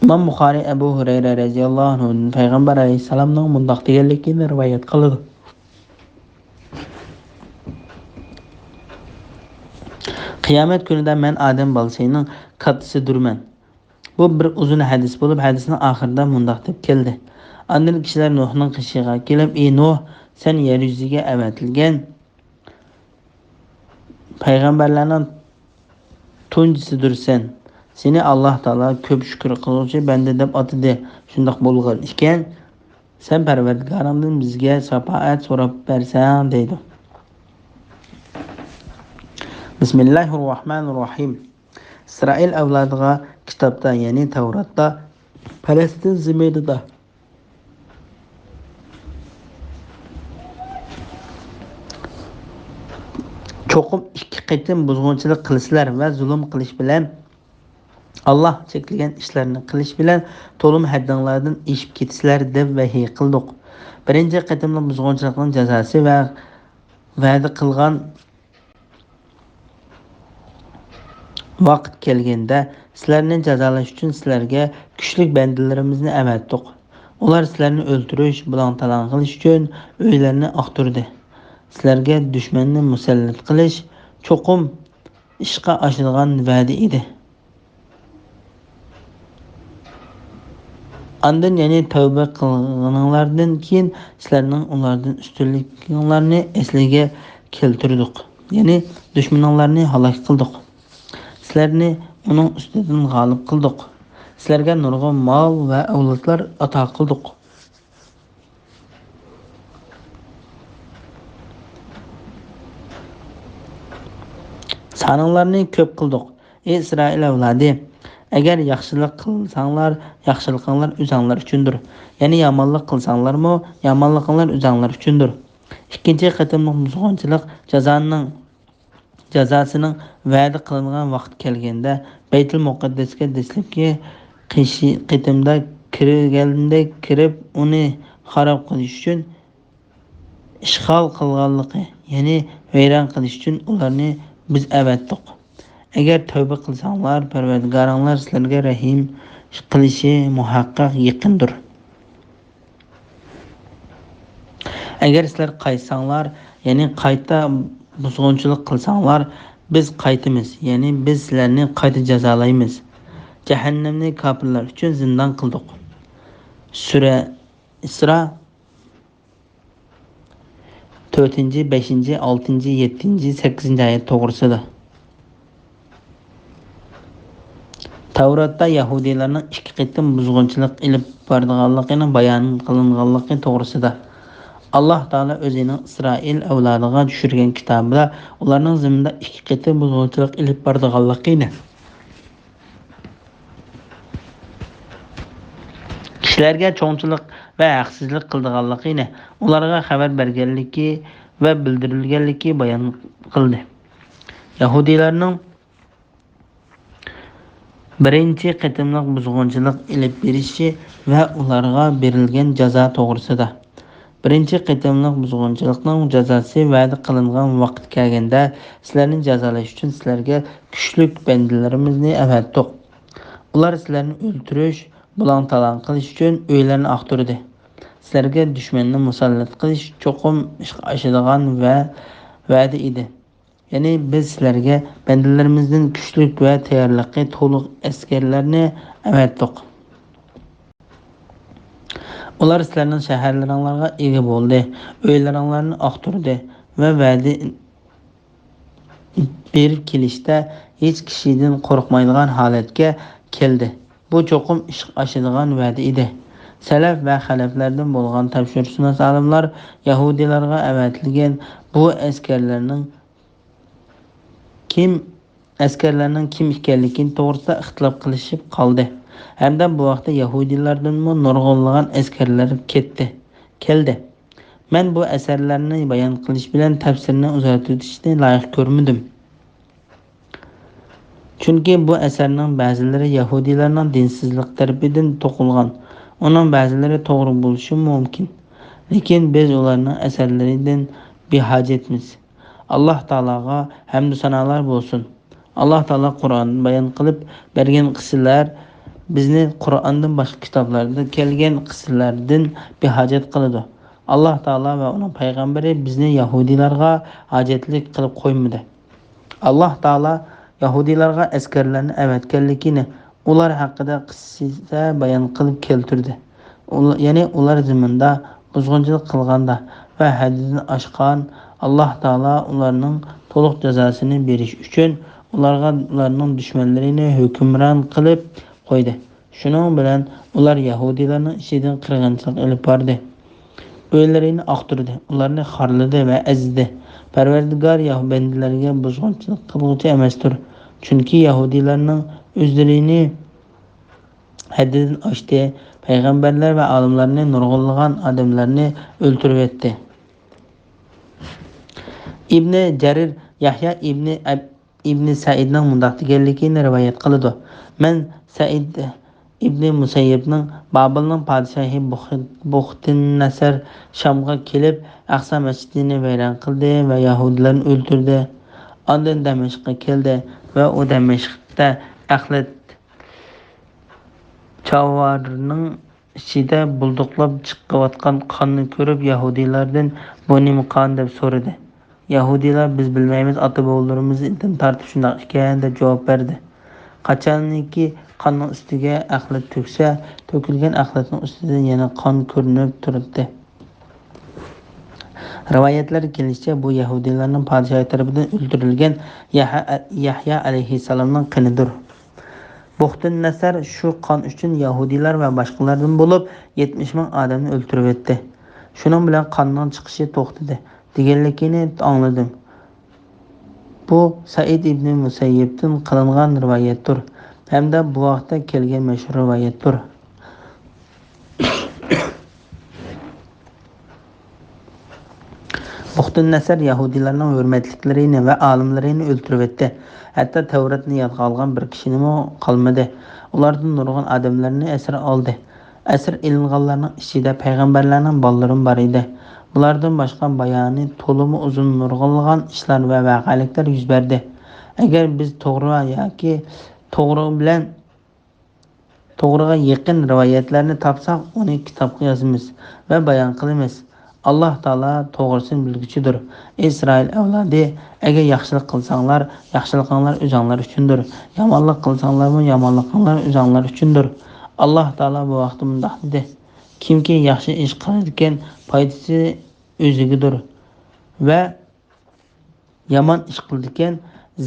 ئىمام بۇخارىي ئەبۇ ھۇرەيرە رەزىياللاھۇ ئەنھۇدىن پەيغەمبەر ئەلەيھىسسالامنىڭ مۇنداق دېگەنلىكىنى رىۋايەت قىلىدۇ: قىيامەت كۈنىدە مەن ئادەم بالىسىنىڭ كاتتىسىدۇرمەن. بۇ بىر ئۇزۇن ھەدىس بولۇپ، ھەدىسنىڭ ئاخىرىدا مۇنداق دەپ كەلدى: ئاندىن كىشىلەر نۇھنىڭ قېشىغا كېلىپ، ئى نۇھ، سەن يەر يۈزىگە ئەۋەتىلگەن پەيغەمبەرلەرنىڭ تۇنجىسىدۇرسەن. سېنى ئاللاھ تائالا كۆپ شۈكۈر قىلغۇچى بەندە دەپ ئاتىدى. شۇنداق بولغان ئىكەن، سەن پەرۋەردىگارىڭدىن بىزگە شاپائەت سوراپ بەرسەڭ، دەيدۇ. بىسمىللاھىرراھمانىرراھىم. ئىسرائىل ئەۋلادىغا كىتابتا، يەنى تەۋراتتا، پەلەستىن زېمىنىدا چوقۇم ئىككى قېتىم بۇزغۇنچىلىق قىلىسىلەر ۋە زۇلۇم قىلىش بىلەن، ئاللاھ چەكلىگەن ئىشلارنى قىلىش بىلەن تولىمۇ ھەددىڭلاردىن ئېشىپ كېتىسىلەر، دەپ ۋەھىي قىلدۇق. بىرىنچى قېتىملىق بۇزغۇنچىلىقنىڭ جازاسى ۋە ۋەدە قىلغان ۋاقىت كەلگەندە، سىلەرنى جازالاش ئۈچۈن سىلەرگە كۈچلۈك بەندىلىرىمىزنى ئەۋەتتۇق. ئۇلار سىلەرنى ئۆلتۈرۈش، بۇلاڭ-تالاڭ قىلىش ئۈچۈن ئۆيلەرنى ئاختۇردى. سىلەرگە دۈشمەننى مۇسەللەت قىلىش چوقۇم ئىشقا ئاشىدىغان ۋەدە ئىدى. ئاندىن، يەنى تەۋبە قىلغىنىڭلاردىن كېيىن، سىلەرنىڭ ئۇلاردىن ئۈستۈنلۈكۈڭلارنى ئەسلىگە كەلتۈردۇق. يەنى دۈشمىنىڭلارنى ھالاك قىلدۇق. سىلەرنى ئۇنىڭ ئۈستىدىن غالىب قىلدۇق. سىلەرگە نۇرغۇن مال ۋە ئەۋلادلار ئاتا قىلدۇق. سانىڭلارنى كۆپ قىلدۇق. ئەي ئىسرائىل ئەۋلادى! ئەگەر ياخشىلىق قىلساڭلار، ياخشىلىقىڭلار ئۆزۈڭلار ئۈچۈندۇر. يەنى يامانلىق قىلساڭلارمۇ، يامانلىقىڭلار ئۆزۈڭلار ئۈچۈندۇر. ئىككىنچى قېتىملىق بۇزغۇنچىلىق جازانىڭ، جازاسىنىڭ ۋەدە قىلىنغان ۋاقتى كەلگەندە، بەيتۇل مۇقەددەسكە دەسلەپكى قېشى-، قېتىمدا كىرگەندەك كىرىپ، ئۇنى خاراب قىلىش ئۈچۈن ئىشغال قىلغانلىقى، يەنى ۋەيران قىلىش ئۈچۈن ئۇلارنى بىز ئەۋەتتۇق. ئەگەر تەۋبە قىلساڭلار، پەرۋەردىگارىڭلار سىلەرگە رەھىم قىلىشى مۇھەققەق يېقىندۇر. ئەگەر سىلەر قايتساڭلار، يەنى قايتا بۇزغۇنچىلىق قىلساڭلار، بىز قايتىمىز، يەنى بىز سىلەرنى قايتا جازالايمىز. جەھەننەمنى كاپىرلار ئۈچۈن زىندان قىلدۇق. سۈرە ئىسرا، تۆتىنچى، بەشىنچى، ئالتىنچى، يەتتىنچى، سەككىزىنچى ئايەت توغرىسىدا. تەۋراتتا يەھۇدىيلارنىڭ ئىككى قېتىم بۇزغۇنچىلىق ئېلىپ بارىدىغانلىقىنىڭ بايان قىلىنغانلىقى توغرىسىدا. ئاللاھ تائالا ئۆزىنىڭ ئىسرائىل ئەۋلادىغا چۈشۈرگەن كىتابىدا ئۇلارنىڭ زېمىندا ئىككى قېتىم بۇزغۇنچىلىق ئېلىپ بارىدىغانلىقىنى، كىشىلەرگە چوڭچىلىق ۋە ھەقسىزلىك قىلىدىغانلىقىنى ئۇلارغا خەۋەر بەرگەنلىكى ۋە بىلدۈرۈلگەنلىكى بايان قىلدى. يەھۇدىيلارنىڭ بىرىنچى قېتىملىق بۇزغۇنچىلىق ئېلىپ بېرىشى ۋە ئۇلارغا بېرىلگەن جازا توغرىسىدا. بىرىنچى قېتىملىق بۇزغۇنچىلىقنىڭ جازاسى ۋەدە قىلىنغان ۋاقىت كەلگەندە، سىلەرنى جازالاش ئۈچۈن سىلەرگە كۈچلۈك بەندىلىرىمىزنى ئەۋەتتۇق. ئۇلار سىلەرنى ئۆلتۈرۈش، بۇلاڭ-تالاڭ قىلىش ئۈچۈن ئۆيلەرنى ئاختۇردى. سىلەرگە دۈشمەننى مۇسەللەت قىلىش چوقۇم ئىشقا ئاشىدىغان ۋە ۋەدە ئىدى. يەنى بىز سىلەرگە بەندىلىرىمىزدىن كۈچلۈك ۋە تەييارلىقى تولۇق ئەسكەرلەرنى ئەۋەتتۇق. ئۇلار سىلەرنىڭ شەھەرلىرىڭلارغا ئىگە بولدى، ئۆيلىرىڭلارنى ئاختۇردى ۋە ۋەدە بېرىپ كېلىشتە ھېچ كىشىدىن قورقمايدىغان ھالەتكە كەلدى. بۇ چوقۇم ئىشقا ئاشىدىغان ۋەدە ئىدى. سەلەف ۋە خەلەفلەردىن بولغان تەپسىرشۇناس ئالىملار يەھۇدىيلارغا ئەۋەتىلگەن بۇ ئەسكەرلەرنىڭ كىم، ئەسكەرلەرنىڭ كىم ئىكەنلىكى توغرىسىدا ئىختىلاپ قىلىشىپ قالدى ھەمدە بۇ ۋاقىتتا يەھۇدىيلاردىنمۇ نۇرغۇنلىغان ئەسكەرلەر كەتتى، كەلدى. مەن بۇ ئەسەرلەرنى بايان قىلىش بىلەن تەپسىرنى ئۇزارتىۋېتىشنى لايىق كۆرمىدىم. چۈنكى بۇ ئەسەرنىڭ بەزىلىرى يەھۇدىيلارنىڭ دىنسىزلىق تەرىپىدىن توقۇلغان، ئۇنىڭ بەزىلىرى توغرا بولۇشىمۇ مۇمكىن. لېكىن بىز ئۇلارنىڭ ئەسەرلىرىدىن بىھاجەتمىز. ئاللاھ تائالاغا ھەمدۇ سانالار بولسۇن. ئاللاھ تائالا قۇرئاندا بايان قىلىپ بەرگەن قىسسىلەر بىزنى قۇرئاندىن باشقا كىتابلاردا كەلگەن قىسسىلەردىن بىھاجەت قىلىدۇ. ئاللاھ تائالا ۋە ئۇنىڭ پەيغەمبىرى بىزنى يەھۇدىيلارغا ھاجەتلىك قىلىپ قويمىدى. ئاللاھ تائالا يەھۇدىيلارغا ئەسكەرلەرنى ئەۋەتكەنلىكىنى، ئۇلار ھەققىدە قىسسە بايان قىلىپ كەلتۈردى. ئۇل-، يەنى ئۇلار زېمىندا بۇزغۇنچىلىق قىلغاندا ۋە ھەددىدىن ئاشقان، ئاللاھ تائالا ئۇلارنىڭ تولۇق جازاسىنى بېرىش ئۈچۈن ئۇلارغا ئۇلارنىڭ دۈشمەنلىرىنى ھۆكۈمران قىلىپ قويدى. شۇنىڭ بىلەن ئۇلار يەھۇدىيلارنىڭ ئىچىدىن قىرغىنچىلىق ئېلىپ باردى. ئۆيلىرىنى ئاختۇردى، ئۇلارنى خارلىدى ۋە ئەزدى. پەرۋەردىگار يەھۇ-، بەندىلەرگە بۇزغۇنچىلىق قىلغۇچى ئەمەستۇر. چۈنكى يەھۇدىيلارنىڭ ئۆزلىرىنى ھەددىدىن ئاشتى، پەيغەمبەرلەر ۋە ئالىملارنى، نۇرغۇنلىغان ئادەملەرنى ئۆلتۈرۈۋەتتى. ئىبنى جەرىر يەھيا ئىبنى ئەب-، ئىبنى سەئىدنىڭ مۇنداق دېگەنلىكىنى رىۋايەت قىلىدۇ: مەن سەئىد ئىبنى مۇسەييىبنىڭ بابىلنىڭ پادىشاھى بۇخ-، بۇختىننەسەر شامغا كېلىپ، ئەقسا مەسچىتىنى ۋەيران قىلدى ۋە يەھۇدىيلارنى ئۆلتۈردى. ئاندىن دەمەشققە كەلدى ۋە ئۇ دەمەشقتە ئەخلەت چاۋارنىڭ ئىچىدە بۇلدۇقلاپ چىقىۋاتقان قاننى كۆرۈپ، يەھۇدىيلاردىن: «بۇ نېمە قان؟» دەپ سورىدى. يەھۇدىيلار: «بىز بىلمەيمىز، ئاتا-بوۋىلىرىمىزدىن تارتىپ شۇنداق ئىكەن» دەپ جاۋاب بەردى. قاچانكى قاننىڭ ئۈستىگە ئەخلەت تۆكسە، تۆكۈلگەن ئەخلەتنىڭ ئۈستىدىن يەنە قان كۆرۈنۈپ تۇراتتى. رىۋايەتلەردە كېلىشىچە، بۇ يەھۇدىيلارنىڭ پادىشاھى تەرىپىدىن ئۆلتۈرۈلگەن يەھيا، يەھيا ئەلەيھىسسالامنىڭ قېنىدۇر. بۇختۇننەسەر شۇ قان ئۈچۈن يەھۇدىيلار ۋە باشقىلاردىن بولۇپ يەتمىش مىڭ ئادەمنى ئۆلتۈرۈۋەتتى. شۇنىڭ بىلەن قاننىڭ چىقىشى توختىدى، دېگەنلىكىنى ئاڭلىدىم. بۇ سەئىد ئىبنى مۇسەييىبتىن قىلىنغان رىۋايەتتۇر ھەمدە بۇ ھەقتە كەلگەن مەشھۇر رىۋايەتتۇر. بۇختۇننەسەر يەھۇدىيلارنىڭ ھۆرمەتلىكلىرىنى ۋە ئالىملىرىنى ئۆلتۈرۈۋەتتى. ھەتتا تەۋراتنى يادقا ئالغان بىر كىشىنىمۇ قالمىدى. ئۇلاردىن نۇرغۇن ئادەملەرنى ئەسىر ئالدى. ئەسىر ئېلىنغانلارنىڭ ئىچىدە پەيغەمبەرلەرنىڭ بالىلىرىمۇ بار ئىدى. بۇلاردىن باشقا بايانى تولىمۇ ئۇزۇن نۇرغۇنلىغان ئىشلار ۋە ۋەقەلىكلەر يۈز بەردى. ئەگەر بىز توغرا ياكى توغرا بىلەن توغرىغا يېقىن رىۋايەتلەرنى تاپساق، ئۇنى كىتابقا يازىمىز ۋە بايان قىلىمىز. ئاللاھ تائالا توغرىسىنى بىلگۈچىدۇر. ئىسرائىل ئەۋلادى، ئەگەر ياخشىلىق قىلساڭلار، ياخشىلىقىڭلار ئۆزۈڭلار ئۈچۈندۇر. يامانلىق قىلساڭلارمۇ، يامانلىقىڭلار ئۆزۈڭلار ئۈچۈندۇر. ئاللاھ تائالا بۇ ھەقتە مۇنداق دېدى: كىمكى ياخشى ئىش قىلىدىكەن، پايدىسى ئۆزىگىدۇر ۋە يامان ئىش قىلىدىكەن،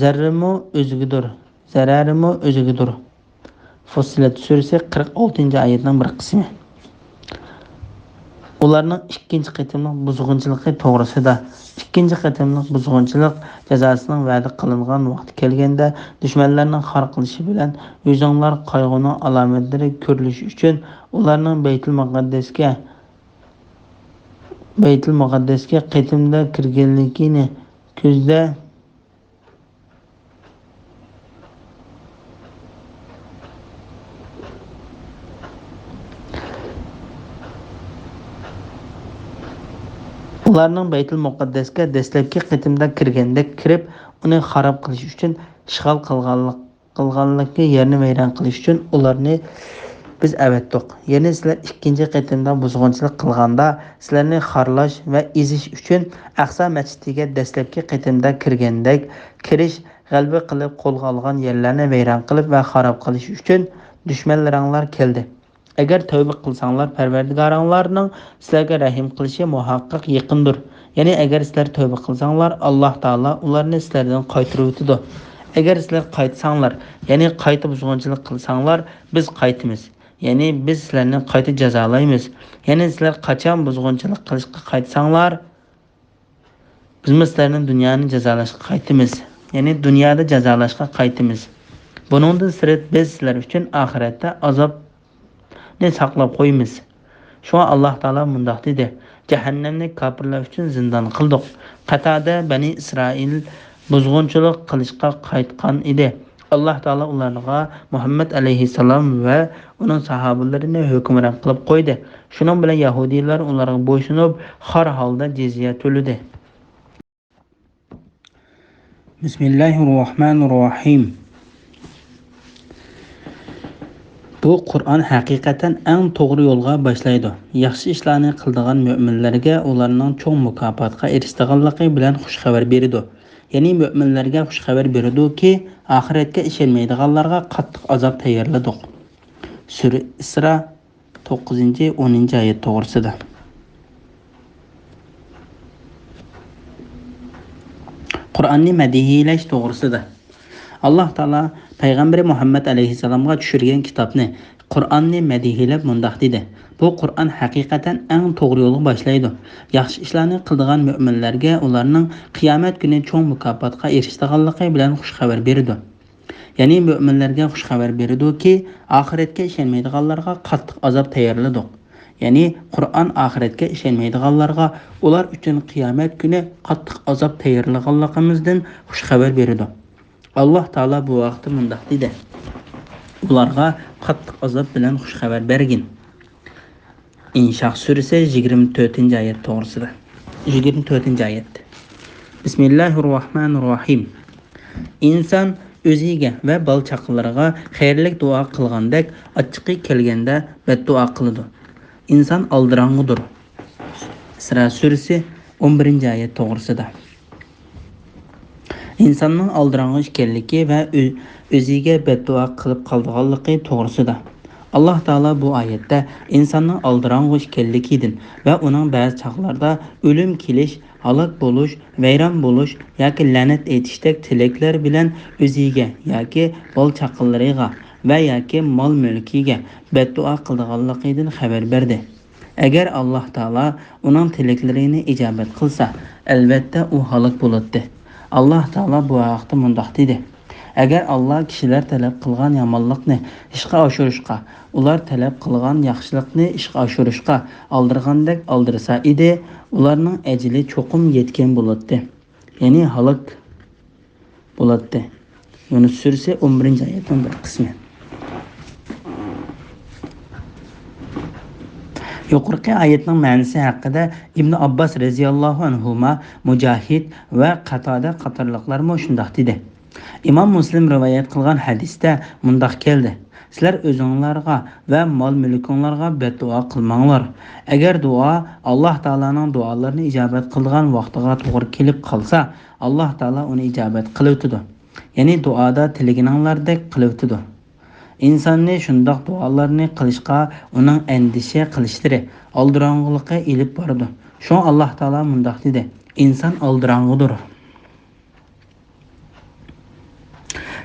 زەررىمۇ ئۆزىگىدۇر، زەرەرىمۇ ئۆزىگىدۇر. فۇسسىلەت سۈرىسى قىرىق ئالتىنچى ئايەتنىڭ بىر قىسمى. ئۇلارنىڭ ئىككىنچى قېتىملىق بۇزغۇنچىلىقى توغرىسىدا. ئىككىنچى قېتىملىق بۇزغۇنچىلىق جازاسىنىڭ ۋەدە قىلىنغان ۋاقتى كەلگەندە، دۈشمەنلەرنىڭ خار قىلىشى بىلەن يۈزۈڭلار قايغۇنىڭ ئالامەتلىرى كۆرۈلۈشى ئۈچۈن ئۇلارنىڭ بەيتۇل مۇقەددەسكە بەيتۇل مۇقەددەسكە قېتىمدا كىرگەنلىكىنى كۆزدە، ئۇلارنىڭ بەيتۇل مۇقەددەسكە دەسلەپكى قېتىمدا كىرگەندەك كىرىپ، ئۇنى خاراب قىلىش ئۈچۈن ئىشغال قىلغانلىق-، قىلغانلىقى، يەرنى ۋەيران قىلىش ئۈچۈن ئۇلارنى بىز ئەۋەتتۇق. يەنى سىلەر ئىككىنچى قېتىمدا بۇزغۇنچىلىق قىلغاندا، سىلەرنى خارلاش ۋە ئېزىش ئۈچۈن ئەقسا مەسچىتىگە دەسلەپكى قېتىمدا كىرگەندەك كىرىش، غەلىبە قىلىپ قولغا ئالغان يەرلەرنى ۋەيران قىلىپ ۋە خاراب قىلىش ئۈچۈن دۈشمەنلىرىڭلار كەلدى. ئەگەر تەۋبە قىلساڭلار، پەرۋەردىگارىڭلارنىڭ سىلەرگە رەھىم قىلىشى مۇھەققەق يېقىندۇر. يەنى ئەگەر سىلەر تەۋبە قىلساڭلار، ئاللاھ تائالا ئۇلارنى سىلەردىن قايتۇرۇۋېتىدۇ. ئەگەر سىلەر قايتساڭلار، يەنى قايتا بۇزغۇنچىلىق قىلساڭلار، بىز قايتىمىز. يەنى بىز سىلەرنى قايتا جازالايمىز. يەنى سىلەر قاچان بۇزغۇنچىلىق قىلىشقا قايتساڭلار، بىزمۇ سىلەرنى دۇنيانى جازالاشقا قايتىمىز. يەنى دۇنيادا جازالاشقا قايتىمىز. بۇنىڭدىن سىرت، بىز سىلەر ئۈچۈن ئاخىرەتتە ئازابنى ساقلاپ قويىمىز. شۇڭا ئاللاھ تائالا مۇنداق دېدى: جەھەننەمنى كاپىرلار ئۈچۈن زىندان قىلدۇق. قەتادە بەنى ئىسرائىل بۇزغۇنچىلىق قىلىشقا قايتقان ئىدى. ئاللاھ تائالا ئۇلارغا مۇھەممەد ئەلەيھىسسالام ۋە ئۇنىڭ ساھابىلىرىنى ھۆكۈمران قىلىپ قويدى. شۇنىڭ بىلەن يەھۇدىيلار ئۇلارغا بويسۇنۇپ، خار ھالدا جىزيە تۆلىدى. بىسمىللاھىر راھمانىر راھىم. بۇ قۇرئان ھەقىقەتەن ئەڭ توغرا يولغا باشلايدۇ. ياخشى ئىشلارنى قىلىدىغان مۆمىنلەرگە ئۇلارنىڭ چوڭ مۇكاپاتقا ئېرىشىدىغانلىقى بىلەن خۇش خەۋەر بېرىدۇ. يەنى مۆمىنلەرگە خۇش خەۋەر بېرىدۇكى، ئاخىرەتكە ئىشەنمەيدىغانلارغا قاتتىق ئازاب تەييارلىدۇق. سۈرە ئىسرا، توققۇزىنچى، ئونىنچى ئايەت توغرىسىدا. قۇرئاننى مەدھىيلەش توغرىسىدا. ئاللاھ تائالا پەيغەمبىرى مۇھەممەد ئەلەيھىسسالامغا چۈشۈرگەن كىتابنى، قۇرئاننى مەدھىيلەپ مۇنداق دېدى: بۇ قۇرئان ھەقىقەتەن ئەڭ توغرا يولغا باشلايدۇ. ياخشى ئىشلارنى قىلىدىغان مۆمىنلەرگە ئۇلارنىڭ قىيامەت كۈنى چوڭ مۇكاپاتقا ئېرىشىدىغانلىقى بىلەن خۇش خەۋەر بېرىدۇ. يەنى مۆمىنلەرگە خۇش خەۋەر بېرىدۇكى، ئاخىرەتكە ئىشەنمەيدىغانلارغا قاتتىق ئازاب تەييارلىدۇق. يەنى قۇرئان ئاخىرەتكە ئىشەنمەيدىغانلارغا ئۇلار ئۈچۈن قىيامەت كۈنى قاتتىق ئازاب تەييارلىغانلىقىمىزدىن خۇش خەۋەر بېرىدۇ. ئاللاھ تائالا بۇ ھەقتە مۇنداق دېدى: ئۇلارغا قاتتىق ئازاب بىلەن خۇش خەۋەر بەرگىن. ئىنشاق سۈرىسى يىگىرمە تۆتىنچى ئايەت توغرىسىدا. يىگىرمە تۆتىنچى ئايەت. بىسمىللاھىر راھمانىر راھىم. ئىنسان ئۆزىگە ۋە بالا-چاقىلىرىغا خەيرلىك دۇئا قىلغاندەك، ئاچچىقى كەلگەندە بەددۇئا قىلىدۇ. ئىنسان ئالدىراڭغۇدۇر. ئىسرا سۈرىسى ئون بىرىنچى ئايەت توغرىسىدا. ئىنساننىڭ ئالدىراڭغۇ ئىكەنلىكى ۋە ئۆ-، ئۆزىگە بەددۇئا قىلىپ قالىدىغانلىقى توغرىسىدا. ئاللاھ تائالا بۇ ئايەتتە ئىنساننىڭ ئالدىراڭغۇ ئىكەنلىكىدىن ۋە ئۇنىڭ بەزى چاغلاردا ئۆلۈم كېلىش، ھالاك بولۇش، ۋەيران بولۇش ياكى لەنەت ئېيتىشتەك تىلەكلەر بىلەن ئۆزىگە ياكى بالا-چاقىلىرىغا ۋە ياكى مال-مۈلكىگە بەددۇئا قىلىدىغانلىقىدىن خەۋەر بەردى. ئەگەر ئاللاھ تائالا ئۇنىڭ تىلەكلىرىنى ئىجابەت قىلسا، ئەلۋەتتە ئۇ ھالاك بولاتتى. ئاللاھ تائالا بۇ ھەقتە مۇنداق دېدى: ئەگەر ئاللاھ كىشىلەر تەلەپ قىلغان يامانلىقنى ئىشقا ئاشۇرۇشقا، ئۇلار تەلەپ قىلغان ياخشىلىقنى ئىشقا ئاشۇرۇشقا ئالدىرغاندەك ئالدىرسا ئىدى، ئۇلارنىڭ ئەجىلى چوقۇم يەتكەن بولاتتى. يەنى ھالاك بولاتتى. يۇنۇس سۈرىسى ئون بىرىنچى ئايەتنىڭ بىر قىسمى. يۇقىرىقى ئايەتنىڭ مەنىسى ھەققىدە ئىبن ئابباس رەزىياللاھۇ ئەنھۇما، مۇجاھىد ۋە قاتادە قاتارلىقلارمۇ شۇنداق دېدى. ئىمام مۇسلىم رىۋايەت قىلغان ھەدىستە مۇنداق كەلدى: سىلەر ئۆزۈڭلارغا ۋە مال-مۈلكۈڭلارغا بەددۇئا قىلماڭلار. ئەگەر دۇئا، ئاللاھ تائالانىڭ دۇئالىرىنى ئىجابەت قىلىدىغان ۋاقتىغا توغرا كېلىپ قالسا، ئاللاھ تائالا ئۇنى ئىجابەت قىلىۋېتىدۇ. يەنى دۇئادا تىلىگىنىڭلاردەك قىلىۋېتىدۇ. ئىنساننى شۇنداق دۇئالارنى قىلىشقا ئۇنىڭ ئەندىشە قىلىشلىرى، ئالدىراڭغۇلۇقى ئېلىپ بارىدۇ. شۇڭا ئاللاھ تائالا مۇنداق دېدى: ئىنسان ئالدىراڭغۇدۇر.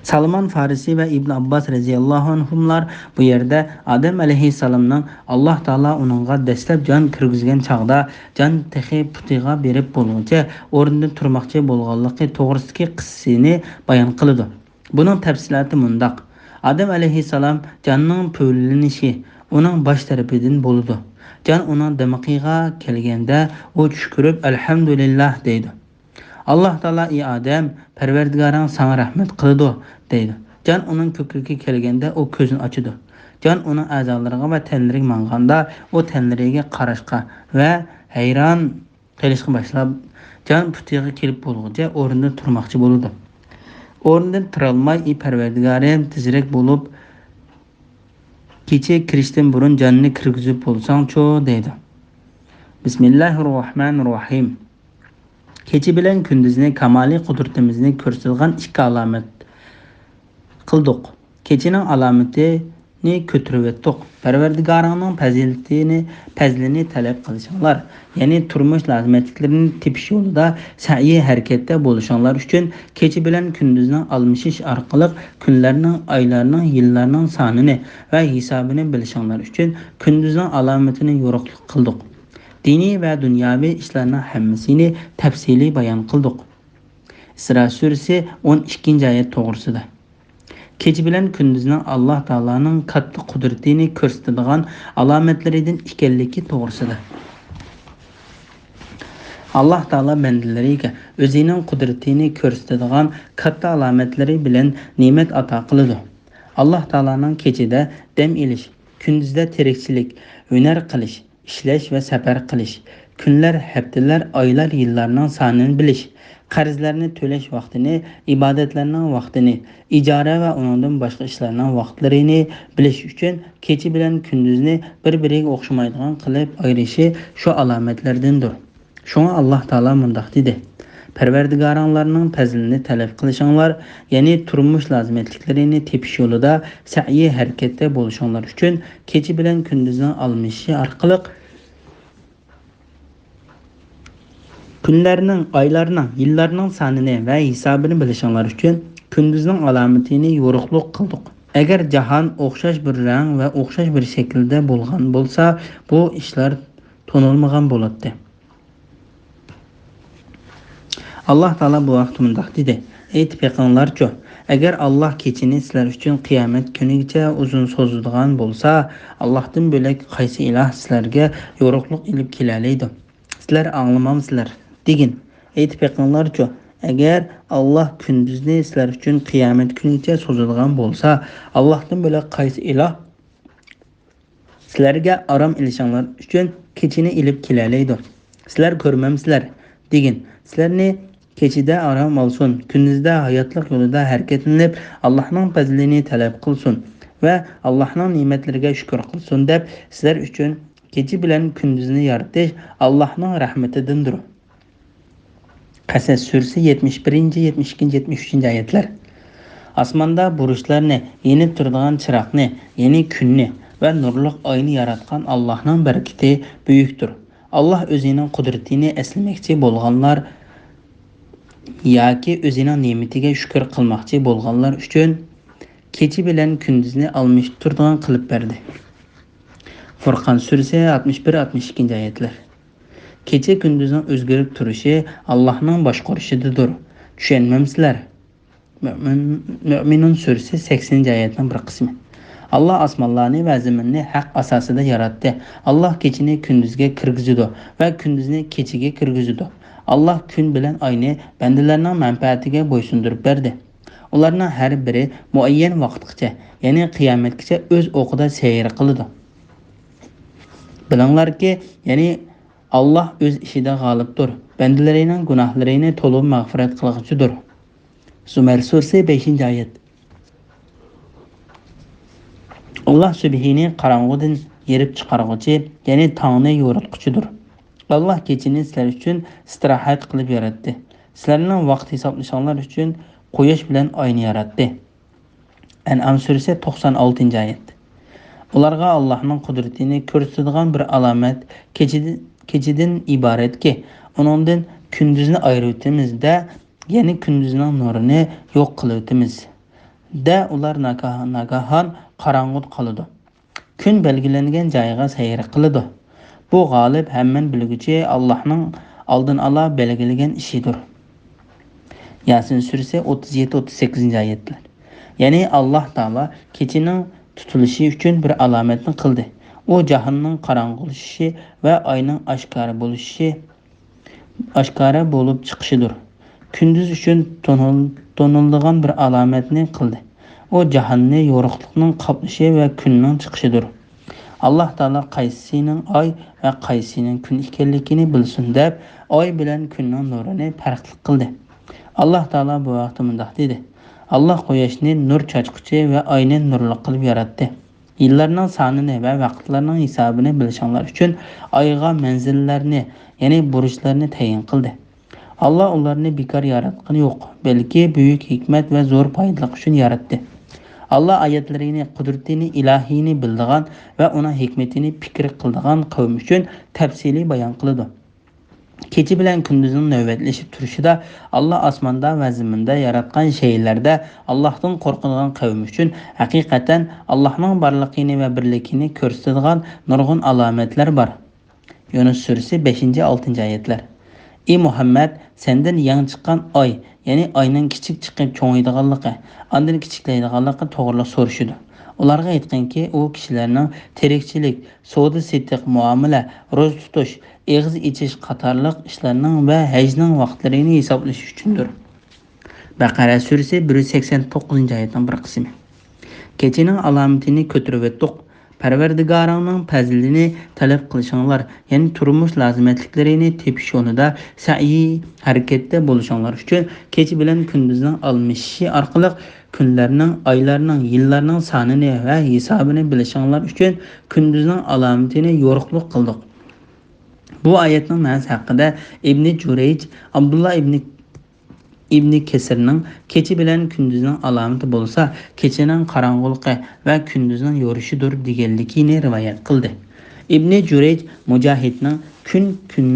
سالمان فارسى ۋە ئىبن ئابباس رەزىياللاھۇ ئەنھۇملار بۇ يەردە ئادەم ئەلەيھىسسالامنىڭ ئاللاھ تائالا ئۇنىڭغا دەسلەپ جان كىرگۈزگەن چاغدا جان تېخى پۇتىغا بېرىپ بولغۇچە ئورنىدىن تۇرماقچى بولغانلىقى توغرىسىدىكى قىسسىسىنى بايان قىلىدۇ. بۇنىڭ تەپسىلاتى مۇنداق: ئادەم ئەلەيھىسسالام جاننىڭ پۈۋلىنىشى، ئۇنىڭ باش تەرىپىدىن بولىدۇ. جان ئۇنىڭ دىمىقىغا كەلگەندە، ئۇ چۈشكۈرۈپ، ئەلھەمدۇلىللاھ دەيدۇ. ئاللاھ تائالا: ئى ئادەم، پەرۋەردىگارىڭ ساڭا رەھمەت قىلىدۇ، دەيدۇ. جان ئۇنىڭ كۆكرىكىگە كەلگەندە، ئۇ كۆزىنى ئاچىدۇ. جان ئۇنىڭ ئەزالىرىغا ۋە تەنلىرىگە ماڭغاندا، ئۇ تەنلىرىگە قاراشقا ۋە ھەيران قىلىشقا باشلاپ، جان پۇتىغا كېلىپ بولغۇچە ئورنىدىن تۇرماقچى بولىدۇ. ئورنىدىن تۇرالماي، ئى پەرۋەردىگارىم، تېزرەك بولۇپ، كېچە كىرىشتىن بۇرۇن جاننى كىرگۈزۈپ بولساڭچۇ، دەيدۇ. بىسمىللاھىررەھمانىررەھىم. كېچە بىلەن كۈندۈزنى كامالىي قۇدرىتىمىزنى كۆرسىتىدىغان ئىككى ئالامەت قىلدۇق. كېچىنىڭ ئالامىتىنى كۆتۈرۈۋەتتۇق. پەرۋەردىگارىڭنىڭ پەزىلىتىنى، پەزلىنى تەلەپ قىلىشىڭلار، يەنى تۇرمۇش لازىمەتلىكلىرىنى تېپىش يولىدا سەئيى ھەرىكەتتە بولۇشۇڭلار ئۈچۈن كېچە بىلەن كۈندۈزنىڭ ئالمىشىش ئارقىلىق كۈنلەرنىڭ، ئايلارنىڭ، يىللارنىڭ سانىنى ۋە ھېسابىنى بىلىشىڭلار ئۈچۈن كۈندۈزنىڭ ئالامىتىنى يورۇقلۇق قىلدۇق. دىنىي ۋە دۇنياۋى ئىشلارنىڭ ھەممىسىنى تەپسىلىي بايان قىلدۇق. ئىسرا سۈرىسى ئون ئىككىنچى ئايەت توغرىسىدا. كېچە بىلەن كۈندۈزنىڭ ئاللاھ تائالانىڭ كاتتا قۇدرىتىنى كۆرسىتىدىغان ئالامەتلىرىدىن ئىكەنلىكى توغرىسىدا. ئاللاھ تائالا بەندىلىرىگە ئۆزىنىڭ قۇدرىتىنى كۆرسىتىدىغان كاتتا ئالامەتلىرى بىلەن نېمەت ئاتا قىلىدۇ. ئاللاھ تائالانىڭ كېچىدە دەم ئېلىش، كۈندۈزدە تىرىكچىلىك، ھۈنەر قىلىش، ئىشلەش ۋە سەپەر قىلىش، كۈنلەر، ھەپتىلەر، ئايلار، يىللارنىڭ سانىنى بىلىش، قەرزلەرنى تۆلەش ۋاقتىنى، ئىبادەتلەرنىڭ ۋاقتىنى، ئىجارە ۋە ئۇنىڭدىن باشقا ئىشلارنىڭ ۋاقىتلىرىنى بىلىش ئۈچۈن كېچە بىلەن كۈندۈزنى بىر-بىرىگە ئوخشىمايدىغان قىلىپ ئايرىشى شۇ ئالامەتلەردىندۇر. شۇڭا ئاللاھ تائالا مۇنداق دېدى: پەرۋەردىگارىڭلارنىڭ پەزلىنى تەلەپ قىلىشىڭلار، يەنى تۇرمۇش لازىمەتلىكلىرىنى تېپىش يولىدا سەئيى ھەرىكەتتە بولۇشۇڭلار ئۈچۈن كېچە بىلەن كۈندۈزنىڭ ئالمىشىشى ئارقىلىق كۈنلەرنىڭ، ئايلارنىڭ، يىللارنىڭ سانىنى ۋە ھېسابىنى بىلىشىڭلار ئۈچۈن كۈندۈزنىڭ ئالامىتىنى يورۇقلۇق قىلدۇق. ئەگەر جاھان ئوخشاش بىر رەڭ ۋە ئوخشاش بىر شەكىلدە بولغان بولسا، بۇ ئىشلار تونۇلمىغان بولاتتى. ئاللاھ تائالا بۇ ھەقتە مۇنداق دېدى: ئېيتىپ بېقىڭلارچۇ، ئەگەر ئاللاھ كېچىنى سىلەر ئۈچۈن قىيامەت كۈنىگىچە ئۇزۇن سوزىدىغان بولسا، ئاللاھتىن بۆلەك قايسى ئىلاھ سىلەرگە يورۇقلۇق ئېلىپ كېلەلەيدۇ؟ سىلەر ئاڭلىمامسىلەر؟ دېگىن. ئېيتىپ بېقىڭلارچۇ، ئەگەر ئاللاھ كۈندۈزنى سىلەر ئۈچۈن قىيامەت كۈنىگىچە سوزىدىغان بولسا، ئاللاھتىن بۆلەك قايسى ئىلاھ سىلەرگە ئارام ئېلىشىڭلار ئۈچۈن كېچىنى ئېلىپ كېلەلەيدۇ؟ سىلەر كۆرمەمسىلەر؟ دېگىن. سىلەرنى كېچىدە ئارام ئالسۇن، كۈندۈزدە ھاياتلىق يولىدا ھەرىكەتلىنىپ، ئاللاھنىڭ پەزلىنى تەلەپ قىلسۇن ۋە ئاللاھنىڭ نېمەتلىرىگە شۈكۈر قىلسۇن دەپ، سىلەر ئۈچۈن كېچە بىلەن كۈندۈزنى يارىتىش ئاللاھنىڭ رەھمىتىدىندۇر. قەسەس سۈرىسى يەتمىش بىرىنچى، يەتمىش ئىككىنچى، يەتمىش ئۈچىنچى ئايەتلەر. ئاسماندا بۇرۇچلارنى، يېنىپ تۇرىدىغان چىراغنى، يەنى كۈننى ۋە نۇرلۇق ئاينى ياراتقان ئاللاھنىڭ بەرىكىتى بۈيۈكتۇر. ئاللاھ ئۆزىنىڭ قۇدرىتىنى ئەسلىمەكچى بولغانلار ياكى ئۆزىنىڭ نېمىتىگە شۈكۈر قىلماقچى بولغانلار ئۈچۈن كېچە بىلەن كۈندۈزنى ئالمىشىپ تۇرىدىغان قىلىپ بەردى. فۇرقان سۈرىسى ئاتمىش بىر، ئاتمىش ئىككىنچى ئايەتلەر. كېچە كۈندۈزنىڭ ئۆزگىرىپ تۇرۇشى ئاللاھنىڭ باشقۇرۇشىدىدۇر. چۈشەنمەمسىلەر؟ مۆمىن-، مۆمىنۇن سۈرىسى سەكسىنىنچى ئايەتنىڭ بىر قىسمى. ئاللاھ ئاسمانلارنى ۋە زېمىننى ھەق ئاساسىدا ياراتتى. ئاللاھ كېچىنى كۈندۈزگە كىرگۈزىدۇ ۋە كۈندۈزنى كېچىگە كىرگۈزىدۇ. ئاللاھ كۈن بىلەن ئاينى بەندىلەرنىڭ مەنپەئەتىگە بويسۇندۇرۇپ بەردى. ئۇلارنىڭ ھەر بىرى مۇئەييەن ۋاقىتقىچە، يەنى قىيامەتكىچە ئۆز ئوقىدا سەير قىلىدۇ. بىلىڭلاركى، يەنى ئاللاھ ئۆز ئىشىدا غالىبتۇر، بەندىلىرىنىڭ گۇناھلىرىنى تولۇپ مەغپىرەت قىلغۇچىدۇر. زۇمەر سۈرىسى بەشىنچى ئايەت. ئاللاھ سۈبھىنى قاراڭغۇدىن يېرىپ چىقارغۇچى، يەنى تاڭنى يورۇتقۇچىدۇر. ئاللاھ كېچىنى سىلەر ئۈچۈن ئىستىراھەت قىلىپ ياراتتى. سىلەرنىڭ ۋاقىت ھېسابلىشىڭلار ئۈچۈن قۇياش بىلەن ئاينى ياراتتى. ئەنئام سۈرىسى توقسان ئالتىنچى ئايەت. ئۇلارغا ئاللاھنىڭ قۇدرىتىنى كۆرسىتىدىغان بىر ئالامەت كېچىدىن، كېچىدىن ئىبارەتكى، ئۇنىڭدىن كۈندۈزنى ئايرىۋېتىمىز-دە، يەنى كۈندۈزنىڭ نۇرىنى يوق قىلىۋېتىمىز-دە، ئۇلار ناگاھ-، ناگاھان قاراڭغۇدا قالىدۇ. كۈن بەلگىلەنگەن جايىغا سەير قىلىدۇ. بۇ غالىب، ھەممىنى بىلگۈچى، ئاللاھنىڭ ئالدىن ئالا بەلگىلىگەن ئىشىدۇر. ياسىن سۈرىسى ئوتتۇز يەتتە، ئوتتۇز سەككىزىنچى ئايەتلەر. يەنى ئاللاھ تائالا كېچىنىڭ تۇتۇلۇشى ئۈچۈن بىر ئالامەتنى قىلدى. ئۇ جاھاننىڭ قاراڭغۇلىشىشى ۋە ئاينىڭ ئاشكارا بولۇشى، ئاشكارا بولۇپ چىقىشىدۇر. كۈندۈز ئۈچۈن تونۇل-، تونۇلىدىغان بىر ئالامەتنى قىلدى. ئۇ جاھاننى يورۇقلۇقنىڭ قاپلىشى ۋە كۈننىڭ چىقىشىدۇر. ئاللاھ تائالا قايسىسىنىڭ ئاي ۋە قايسىسىنىڭ كۈن ئىكەنلىكىنى بىلسۇن دەپ، ئاي بىلەن كۈننىڭ نۇرىنى پەرقلىق قىلدى. ئاللاھ تائالا بۇ ھەقتە مۇنداق دېدى: ئاللاھ قۇياشنى نۇر چاچقۇچى ۋە ئاينى نۇرلۇق قىلىپ ياراتتى. يىللارنىڭ سانىنى ۋە ۋاقىتلارنىڭ ھېسابىنى بىلىشىڭلار ئۈچۈن ئايغا مەنزىللەرنى، يەنى بۇرۇچلارنى تەيىن قىلدى. ئاللاھ ئۇلارنى بىكار ياراتقىنى يوق، بەلكى بۈيۈك ھېكمەت ۋە زور پايدىلىق ئۈچۈن ياراتتى. ئاللاھ ئايەتلىرىنى، قۇدرىتىنى، ئىلاھىينى بىلىدىغان ۋە ئۇنىڭ ھېكمىتىنى پىكىر قىلىدىغان قەۋم ئۈچۈن تەپسىلىي بايان قىلىدۇ. كېچە بىلەن كۈندۈزنىڭ نۆۋەتلىشىپ تۇرۇشىدا، ئاللاھ ئاسماندا ۋە زېمىندا ياراتقان شەيئىلەردە ئاللاھتىن قورقىدىغان قەۋم ئۈچۈن ھەقىقەتەن ئاللاھنىڭ بارلىقىنى ۋە بىرلىكىنى كۆرسىتىدىغان نۇرغۇن ئالامەتلەر بار. يۇنۇس سۈرىسى، بەشىنچى، ئالتىنچى ئايەتلەر. ئى مۇھەممەد، سەندىن يېڭى چىققان ئاي، يەنى ئاينىڭ كىچىك چىقىپ چوڭىيىدىغانلىقى، ئاندىن كىچىكلەيدىغانلىقى توغرىلىق سورىشىدۇ. ئۇلارغا ئېيتقىنكى، ئۇ كىشىلەرنىڭ تىرىكچىلىك، سودا-سېتىق، مۇئامىلە، روزا تۇتۇش، ئېغىز ئېچىش قاتارلىق ئىشلارنىڭ ۋە ھەجنىڭ ۋاقىتلىرىنى ھېسابلىشى ئۈچۈندۇر. بەقەرە سۈرىسى، بىر يۈز سەكسەن توققۇزىنچى ئايەتنىڭ بىر قىسمى. كېچىنىڭ ئالامىتىنى كۆتۈرۈۋەتتۇق. پەرۋەردىگارىڭنىڭ پەزلىنى تەلەپ قىلىشىڭلار، يەنى تۇرمۇش لازىمەتلىكلىرىنى تېپىش يولىدا سەئيى، ھەرىكەتتە بولۇشۇڭلار ئۈچۈن كېچە بىلەن كۈندۈزنىڭ ئالمىشىشى ئارقىلىق كۈنلەرنىڭ، ئايلارنىڭ، يىللارنىڭ سانىنى ۋە ھېسابىنى بىلىشىڭلار ئۈچۈن كۈندۈزنىڭ ئالامىتىنى يورۇقلۇق قىلدۇق. بۇ ئايەتنىڭ مەنىسى ھەققىدە ئىبنى جۇرەيج، ئابدۇللا ئىبنى، ئىبنى كەسىرنىڭ كېچە بىلەن كۈندۈزنىڭ ئالامىتى بولسا، كېچىنىڭ قاراڭغۇلۇقى ۋە كۈندۈزنىڭ يورۇشىدۇر دېگەنلىكىنى رىۋايەت قىلدى. ئىبنى جۇرەيج مۇجاھىدنىڭ كۈن، كۈن،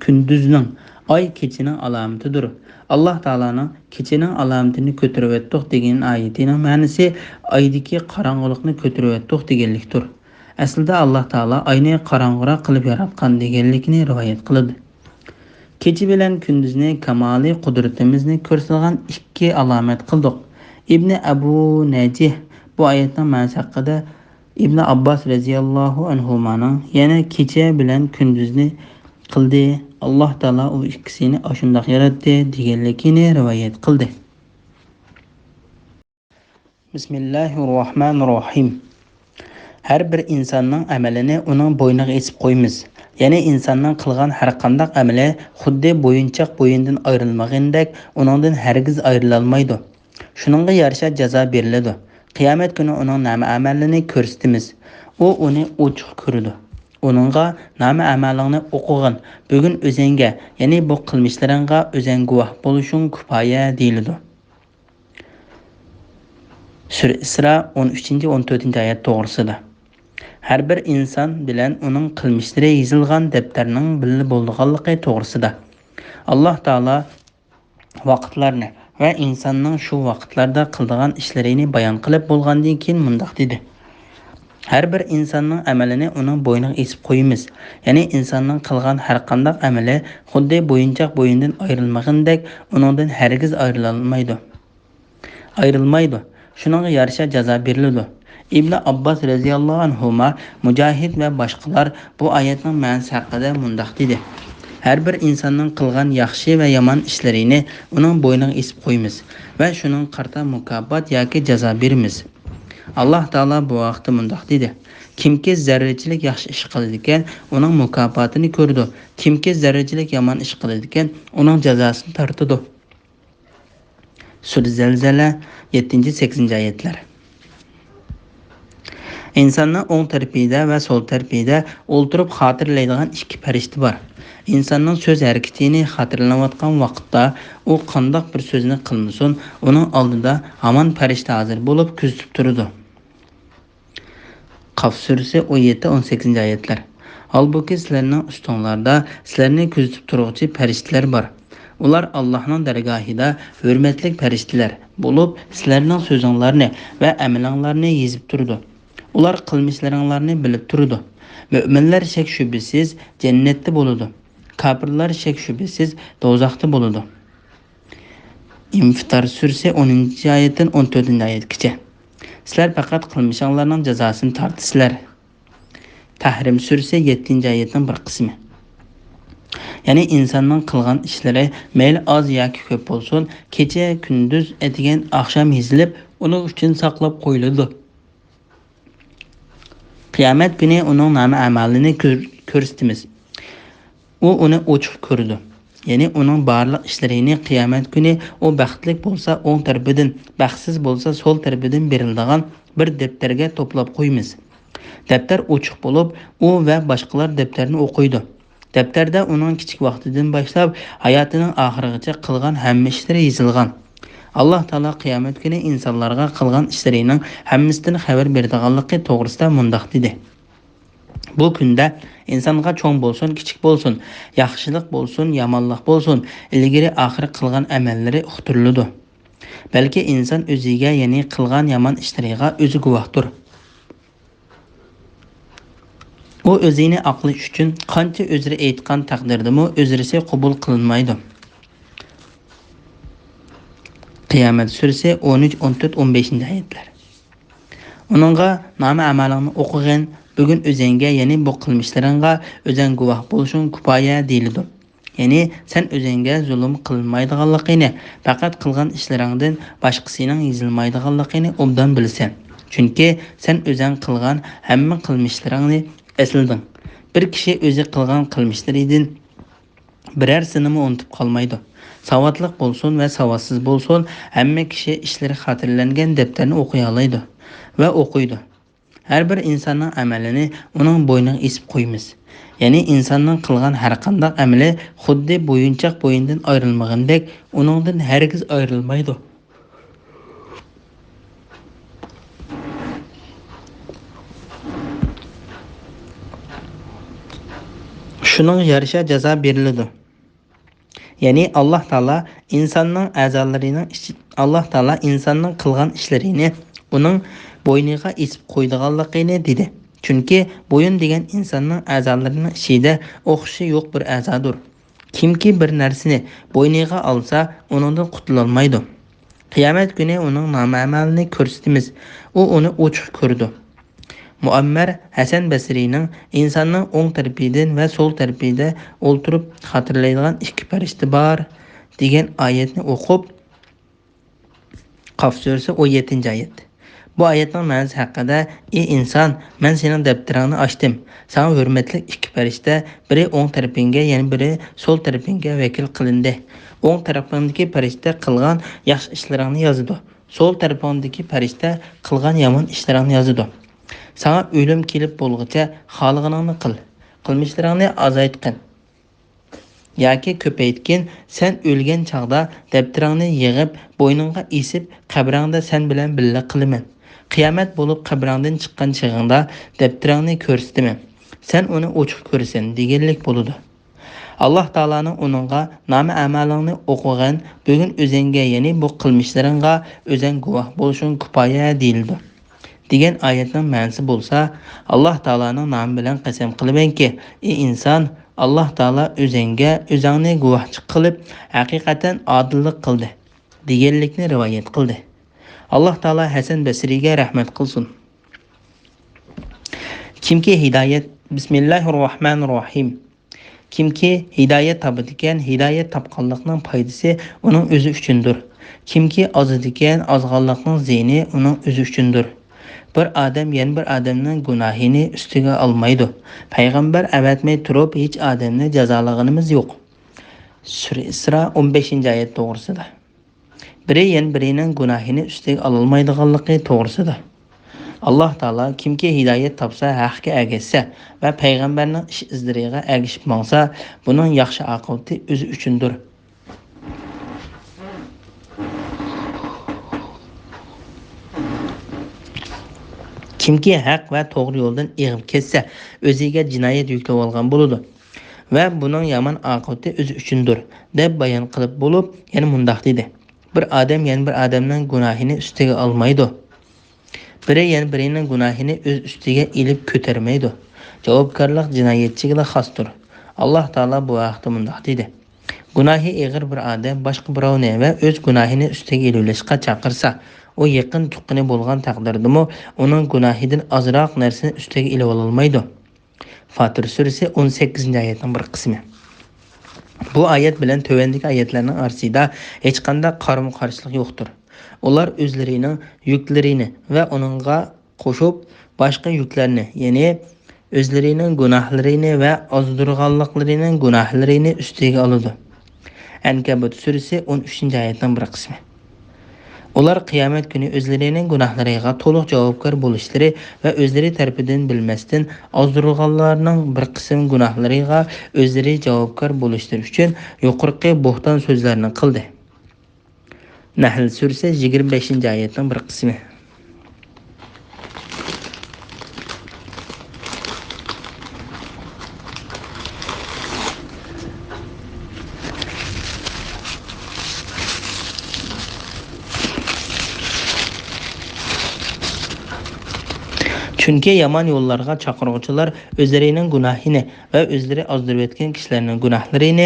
كۈندۈزنىڭ، ئاي كېچىنىڭ ئالامىتىدۇر. ئاللاھ تائالانىڭ كېچىنىڭ ئالامىتىنى كۆتۈرۈۋەتتۇق دېگەن ئايىتىنىڭ مەنىسى ئايدىكى قاراڭغۇلۇقنى كۆتۈرۈۋەتتۇق دېگەنلىكتۇر. ئەسلىدە ئاللاھ تائالا ئاينى قاراڭغۇراق قىلىپ ياراتقان دېگەنلىكىنى رىۋايەت قىلىدۇ. كېچە بىلەن كۈندۈزنى كامالىي قۇدرىتىمىزنى كۆرسىتىدىغان ئىككى ئالامەت قىلدۇق. ئىبنى ئەبۇ نەجىھ بۇ ئايەتنىڭ مەنىسى ھەققىدە ئىبنى ئابباس رەزىياللاھۇ ئەنھۇمانىڭ يەنە كېچە بىلەن كۈندۈزنى قىلدى، ئاللاھ تائالا ئۇ ئىككىسىنى ئاشۇنداق ياراتتى دېگەنلىكىنى رىۋايەت قىلدى. بىسمىللاھىررەھمانىررەھىم. ھەر بىر ئىنساننىڭ ئەمىلىنى ئۇنىڭ بوينىغا ئېسىپ قويىمىز. يەنى ئىنساننىڭ قىلغان ھەرقانداق ئەمىلى خۇددى بويۇنچاق بوينىدىن ئايرىلمىغىنىدەك ئۇنىڭدىن ھەرگىز ئايرىلالمايدۇ. شۇنىڭغا يارىشا جازا بېرىلىدۇ. قىيامەت كۈنى ئۇنىڭ نامە-ئەمەلىنى كۆرسىتىمىز. ئۇ ئۇنى ئوچۇق كۆرىدۇ. ئۇنىڭغا نامە-ئەمەلىڭنى ئوقۇغىن، بۈگۈن ئۆزۈڭگە، يەنى بۇ قىلمىشلىرىڭغا ئۆزۈڭ گۇۋاھ بولۇشۇڭ كۇپايە دېيىلىدۇ. سۈرە ئىسرا، ئون ئۈچىنچى، ئون تۆتىنچى ئايەت توغرىسىدا. ھەر بىر ئىنسان بىلەن ئۇنىڭ قىلمىشلىرى يېزىلغان دەپتەرنىڭ بىللە بولىدىغانلىقى توغرىسىدا. ئاللاھ تائالا ۋاقىتلارنى ۋە ئىنساننىڭ شۇ ۋاقىتلاردا قىلىدىغان ئىشلىرىنى بايان قىلىپ بولغاندىن كېيىن مۇنداق دېدى: ھەر بىر ئىنساننىڭ ئەمىلىنى ئۇنىڭ بوينىغا ئېسىپ قويىمىز. يەنى ئىنساننىڭ قىلغان ھەرقانداق ئەمىلى خۇددى بويۇنچاق بوينىدىن ئايرىلمىغىنىدەك ئۇنىڭدىن ھەرگىز ئايرىلالمايدۇ. ئايرىلمايدۇ. شۇنىڭغا يارىشا جازا بېرىلىدۇ. ئىبنى ئابباس رەزىياللاھۇ ئەنھۇما، مۇجاھىد ۋە باشقىلار بۇ ئايەتنىڭ مەنىسى ھەققىدە مۇنداق دېدى: ھەر بىر ئىنساننىڭ قىلغان ياخشى ۋە يامان ئىشلىرىنى ئۇنىڭ بوينىغا ئېسىپ قويىمىز ۋە شۇنىڭغا قارىتا مۇكاپات ياكى جازا بېرىمىز. ئاللاھ تائالا بۇ ھەقتە مۇنداق دېدى: كىمكى زەررىچىلىك ياخشى ئىش قىلىدىكەن، ئۇنىڭ مۇكاپاتىنى كۆرىدۇ. كىمكى زەررىچىلىك يامان ئىش قىلىدىكەن، ئۇنىڭ جازاسىنى تارتىدۇ. سۈرە زەلزەلە، يەتتىنچى، سەككىزىنچى ئايەتلەر. ئىنساننىڭ ئوڭ تەرىپىدە ۋە سول تەرىپىدە ئولتۇرۇپ خاتىرىلەيدىغان ئىككى پەرىشتە بار. ئىنساننىڭ سۆز ھەرىكىتىنى خاتىرىلەۋاتقان ۋاقىتتا ئۇ قانداق بىر سۆزنى قىلمىسۇن، ئۇنىڭ ئالدىدا ھامان پەرىشتە ھازىر بولۇپ كۆزىتىپ تۇرىدۇ. قاف سۈرىسى، ئون يەتتە، ئون سەككىزىنچى ئايەتلەر. ھالبۇكى، سىلەرنىڭ ئۈستۈڭلاردا سىلەرنى كۆزىتىپ تۇرغۇچى پەرىشتىلەر بار. ئۇلار ئاللاھنىڭ دەرگاھىدا ھۆرمەتلىك پەرىشتىلەر بولۇپ، سىلەرنىڭ سۆزۈڭلارنى ۋە ئەمىلىڭلارنى يېزىپ تۇرىدۇ. ئۇلار قىلمىشلىرىڭلارنى بىلىپ تۇرىدۇ. مۆمىنلەر شەك-شۈبھىسىز جەننەتتە بولىدۇ. كاپىرلار شەك-شۈبھىسىز دوزاختا بولىدۇ. ئىنفىتار سۈرىسى، ئونىنچى ئايەتتىن ئون تۆتىنچى ئايەتكىچە. سىلەر پەقەت قىلمىشىڭلارنىڭ جازاسىنى تارتىسىلەر. تەھرىم سۈرىسى، يەتتىنچى ئايەتنىڭ بىر قىسمى. يەنى ئىنساننىڭ قىلغان ئىشلىرى مەيلى ئاز ياكى كۆپ بولسۇن، كېچە، كۈندۈز، ئەتىگەن، ئاخشام يېزىلىپ، ئۇنىڭ ئۈچۈن ساقلاپ قويۇلىدۇ. قىيامەت كۈنى ئۇنىڭ نامە ئەمالىنى كۆر-، كۆرسىتىمىز. ئۇ ئۇنى ئوچۇق كۆرىدۇ. يەنى ئۇنىڭ بارلىق ئىشلىرىنى قىيامەت كۈنى ئۇ بەختلىك بولسا ئوڭ تەرىپىدىن، بەختسىز بولسا سول تەرىپىدىن بېرىلىدىغان بىر دەپتەرگە توپلاپ قويىمىز. دەپتەر ئوچۇق بولۇپ، ئۇ ۋە باشقىلار دەپتەرنى ئوقۇيدۇ. دەپتەردە ئۇنىڭ كىچىك ۋاقتىدىن باشلاپ ھاياتىنىڭ ئاخىرىغىچە قىلغان ھەممە ئىشلىرى يېزىلغان. ئاللاھ تائالا قىيامەت كۈنى ئىنسانلارغا قىلغان ئىشلىرىنىڭ ھەممىسىدىن خەۋەر بېرىدىغانلىقى توغرىسىدا مۇنداق دېدى: بۇ كۈندە ئىنسانغا چوڭ بولسۇن، كىچىك بولسۇن، ياخشىلىق بولسۇن، يامانلىق بولسۇن، ئىلگىرى ئاخىر قىلغان ئەمەللىرى ئۇقتۇرۇلىدۇ. بەلكى ئىنسان ئۆزىگە، يەنى قىلغان يامان ئىشلىرىغا ئۆزى گۇۋاھتۇر. ئۇ ئۆزىنى ئاقلىش ئۈچۈن قانچە ئۆزرە ئېيتقان تەقدىردىمۇ ئۆزرىسى قوبۇل قىلىنمايدۇ. قىيامەت سۈرىسى ئون ئۈچ، ئون تۆت، ئون بەشىنچى ئايەتلەر. ئۇنىڭغا نامە ئەمالىڭنى ئوقۇغىن، بۈگۈن ئۆزەڭگە، يەنى بۇ قىلمىشلىرىڭغا ئۆزەڭ گۇۋاھ بولۇشۇڭ كۇپايە دېيىلىدۇ. يەنى سەن ئۆزەڭگە زۇلۇم قىلىنمايدىغانلىقىنى، پەقەت قىلغان ئىشلىرىڭدىن باشقىسىنىڭ يېزىلمايدىغانلىقىنى ئوبدان بىلىسەن. چۈنكى سەن ئۆزەڭ قىلغان ھەممە قىلمىشلىرىڭنى ئەسلىدىڭ. بىر كىشى ئۆزى قىلغان قىلمىشلىرىدىن بىرەرسىنىمۇ ئۇنتۇپ قالمايدۇ. ساۋاتلىق بولسۇن ۋە ساۋاتسىز بولسۇن، ھەممە كىشى ئىشلىرى خاتىرىلەنگەن دەپتەرنى ئوقۇيالايدۇ ۋە ئوقۇيدۇ. ھەر بىر ئىنساننىڭ ئەمەلىنى ئۇنىڭ بوينىغا ئېسىپ قويىمىز. يەنى ئىنساننىڭ قىلغان ھەرقانداق ئەمىلى خۇددى بويۇنچاق بوينىدىن ئايرىلمىغىنىدەك ئۇنىڭدىن ھەرگىز ئايرىلمايدۇ. شۇنىڭغا يارىشا جازا بېرىلىدۇ. يەنى ئاللاھ تائالا ئىنساننىڭ ئەزالىرىنىڭ ئىچ-، ئاللاھ تائالا ئىنساننىڭ قىلغان ئىشلىرىنى ئۇنىڭ بوينىغا ئېسىپ قويىدىغانلىقىنى دېدى. چۈنكى بويۇن دېگەن ئىنساننىڭ ئەزالىرىنىڭ ئىچىدە ئوخشىشى يوق بىر ئەزادۇر. كىمكى بىر نەرسىنى بوينىغا ئالسا، ئۇنىڭدىن قۇتۇلالمايدۇ. قىيامەت كۈنى ئۇنىڭ نامە ئەمالىنى كۆرسىتىمىز. ئۇ ئۇنى ئوچۇق كۆرىدۇ. مۇئەممەر ھەسەن بەسرىنىڭ ئىنساننىڭ ئوڭ تەرىپىدىن ۋە سول تەرىپىدە ئولتۇرۇپ خاتىرىلەيدىغان ئىككى پەرىشتە بار دېگەن ئايەتنى ئوقۇپ، قاف سۈرىسى ئون يەتتىنچى ئايەت. بۇ ئايەتنىڭ مەنىسى ھەققىدە: ئى ئىنسان، مەن سېنىڭ دەپتىرىڭنى ئاچتىم. ساڭا ھۆرمەتلىك ئىككى پەرىشتە، بىرى ئوڭ تەرىپىڭگە، يەنە بىرى سول تەرىپىڭگە ۋەكىل قىلىندى. ئوڭ تەرىپىڭدىكى پەرىشتە قىلغان ياخشى ئىشلىرىڭنى يازىدۇ. سول تەرىپىڭدىكى پەرىشتە قىلغان يامان ئىشلىرىڭنى يازىدۇ. ساڭا ئۆلۈم كېلىپ بولغۇچە خالىغىنىڭنى قىل. قىلمىشلىرىڭنى ئازايتقىن. ياكى كۆپەيتكىن، سەن ئۆلگەن چاغدا دەپتىرىڭنى يىغىپ، بوينۇڭغا ئېسىپ، قەبرەڭدە سەن بىلەن بىللە قىلىمەن. قىيامەت بولۇپ قەبرەڭدىن چىققان چېغىڭدا دەپتىرىڭنى كۆرسىتىمەن. سەن ئۇنى ئوچۇق كۆرىسەن، دېگەنلىك بولىدۇ. ئاللاھ تائالانىڭ ئۇنىڭغا نامە ئەمالىڭنى ئوقۇغىن، بۈگۈن ئۆزەڭگە، يەنى بۇ قىلمىشلىرىڭغا ئۆزەڭ گۇۋاھ بولۇشۇڭ كۇپايە دېيىلىدۇ. دېگەن ئايەتنىڭ مەنىسى بولسا، ئاللاھ تائالانىڭ نامى بىلەن قەسەم قىلىمەنكى، ئى ئىنسان، ئاللاھ تائالا ئۆزەڭگە، ئۆزەڭنى گۇۋاھچى قىلىپ، ھەقىقەتەن ئادىللىق قىلدى، دېگەنلىكنى رىۋايەت قىلدى. ئاللاھ تائالا ھەسەن بەسرىگە رەھمەت قىلسۇن. كىمكى ھىدايەت، بىسمىللاھىررەھمانىررەھىم. كىمكى ھىدايەت تاپىدىكەن، ھىدايەت تاپقانلىقنىڭ پايدىسى ئۇنىڭ ئۆزى ئۈچۈندۇر. كىمكى ئازىدىكەن، ئازغانلىقنىڭ زىيىنى ئۇنىڭ ئۆزى ئۈچۈندۇر. بىر ئادەم يەنە بىر ئادەمنىڭ گۇناھىنى ئۈستىگە ئالمايدۇ. پەيغەمبەر ئەۋەتمەي تۇرۇپ ھېچ ئادەمنى جازالىغىنىمىز يوق. سۈرە ئىسرا ئون بەشىنچى ئايەت توغرىسىدا. بىرى يەنە بىرىنىڭ گۇناھىنى ئۈستىگە ئالالمايدىغانلىقى توغرىسىدا. ئاللاھ تائالا كىمكى ھىدايەت تاپسا، ھەققە ئەگەشسە ۋە پەيغەمبەرنىڭ ئىش ئىزلىرىغا ئەگىشىپ ماڭسا، بۇنىڭ ياخشى ئاقىۋىتى ئۆزى ئۈچۈندۇر. كىمكى ھەق ۋە توغرا يولدىن ئېغىپ كەتسە، ئۆزىگە جىنايەت يۈكلەۋالغان بولىدۇ ۋە بۇنىڭ يامان ئاقىۋىتى ئۆزى ئۈچۈندۇر، دەپ بايان قىلىپ بولۇپ، يەنە مۇنداق دېدى: بىر ئادەم يەنە بىر ئادەمنىڭ گۇناھىنى ئۈستىگە ئالمايدۇ. بىرى يەنە بىرىنىڭ گۇناھىنى ئۆز ئۈستىگە ئېلىپ كۆتەرمەيدۇ. جاۋابكارلىق جىنايەتچىگىلا خاستۇر. ئاللاھ تائالا بۇ ھەقتە مۇنداق دېدى: گۇناھى ئېغىر بىر ئادەم باشقا بىراۋنى ۋە ئۆز گۇناھىنى ئۈستىگە ئېلىۋېلىشقا چاقىرسا، ئۇ يېقىن تۇغقىنى بولغان تەقدىردىمۇ ئۇنىڭ گۇناھىدىن ئازراق نەرسىنى ئۈستىگە ئېلىۋالالمايدۇ. فاتىر سۈرىسى ئون سەككىزىنچى ئايەتنىڭ بىر قىسمى. بۇ ئايەت بىلەن تۆۋەندىكى ئايەتلەرنىڭ ئارىسىدا ھېچقانداق قارىمۇ قارشىلىق يوقتۇر. ئۇلار ئۆزلىرىنىڭ يۈكلىرىنى ۋە ئۇنىڭغا قوشۇپ باشقا يۈكلەرنى، يەنى ئۆزلىرىنىڭ گۇناھلىرىنى ۋە ئازدۇرغانلىقلىرىنىڭ گۇناھلىرىنى ئۈستىگە ئالىدۇ. ئەنكەبۇت سۈرىسى ئون ئۈچىنچى ئايەتنىڭ بىر قىسمى. ئۇلار قىيامەت كۈنى ئۆزلىرىنىڭ گۇناھلىرىغا تولۇق جاۋابكار بولۇشلىرى ۋە ئۆزلىرى تەرىپىدىن بىلمەستىن ئازدۇرغانلارنىڭ بىر قىسىم گۇناھلىرىغا ئۆزلىرى جاۋابكار بولۇشلىرى ئۈچۈن يۇقىرىقى بوھتان سۆزلەرنى قىلدى. نەھل سۈرىسى يىگىرمە بەشىنچى ئايەتنىڭ بىر قىسمى. چۈنكى يامان يوللارغا چاقىرغۇچىلار ئۆزلىرىنىڭ گۇناھىنى ۋە ئۆزلىرى ئازدۇرۇۋەتكەن كىشىلەرنىڭ گۇناھلىرىنى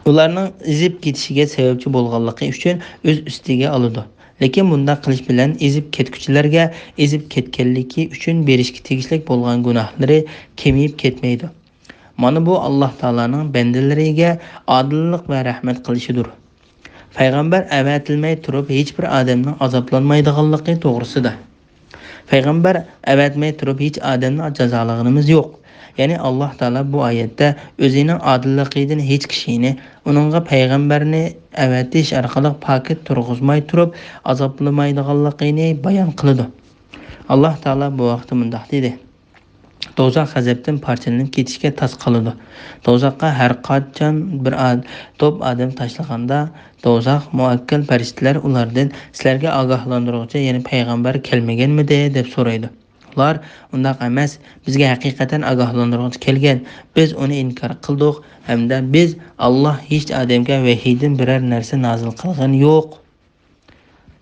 ئۇلارنىڭ ئېزىپ كېتىشىگە سەۋەبچى بولغانلىقى ئۈچۈن ئۆز ئۈستىگە ئالىدۇ. لېكىن بۇنداق قىلىش بىلەن ئېزىپ كەتكۈچىلەرگە ئېزىپ كەتكەنلىكى ئۈچۈن بېرىشكە تېگىشلىك بولغان گۇناھلىرى كېمىيىپ كەتمەيدۇ. مانا بۇ ئاللاھ تائالانىڭ بەندىلىرىگە ئادىللىق ۋە رەھمەت قىلىشىدۇر. پەيغەمبەر ئەۋەتىلمەي تۇرۇپ ھېچبىر ئادەمنىڭ ئازابلانمايدىغانلىقى توغرىسىدا. پەيغەمبەر ئەۋەتمەي تۇرۇپ ھېچ ئادەمنى جازالىغىنىمىز يوق. يەنى ئاللاھ تائالا بۇ ئايەتتە ئۆزىنىڭ ئادىللىقىدىن ھېچ كىشىنى، ئۇنىڭغا پەيغەمبەرنى ئەۋەتىش ئارقىلىق پاكىت تۇرغۇزماي تۇرۇپ ئازابلىمايدىغانلىقىنى بايان قىلىدۇ. ئاللاھ تائالا بۇ ھەقتە مۇنداق دېدى: دوزاخ غەزەپتىن پارچىلىنىپ كېتىشكە تاس قالىدۇ. دوزاخقا ھەر قاچان بىر ئاد-، توپ ئادەم تاشلىغاندا، دوزاخ مۇئەككەل پەرىشتىلەر ئۇلاردىن: «سىلەرگە ئاگاھلاندۇرغۇچى، يەنى پەيغەمبەر كەلمىگەنمىدى؟» دەپ سورايدۇ. ئۇلار: «ئۇنداق ئەمەس، بىزگە ھەقىقەتەن ئاگاھلاندۇرغۇچى كەلگەن، بىز ئۇنى ئىنكار قىلدۇق، ھەمدە بىز: ئاللاھ ھېچ ئادەمگە ۋەھىيدىن بىرەر نەرسە نازىل قىلغىنى يوق.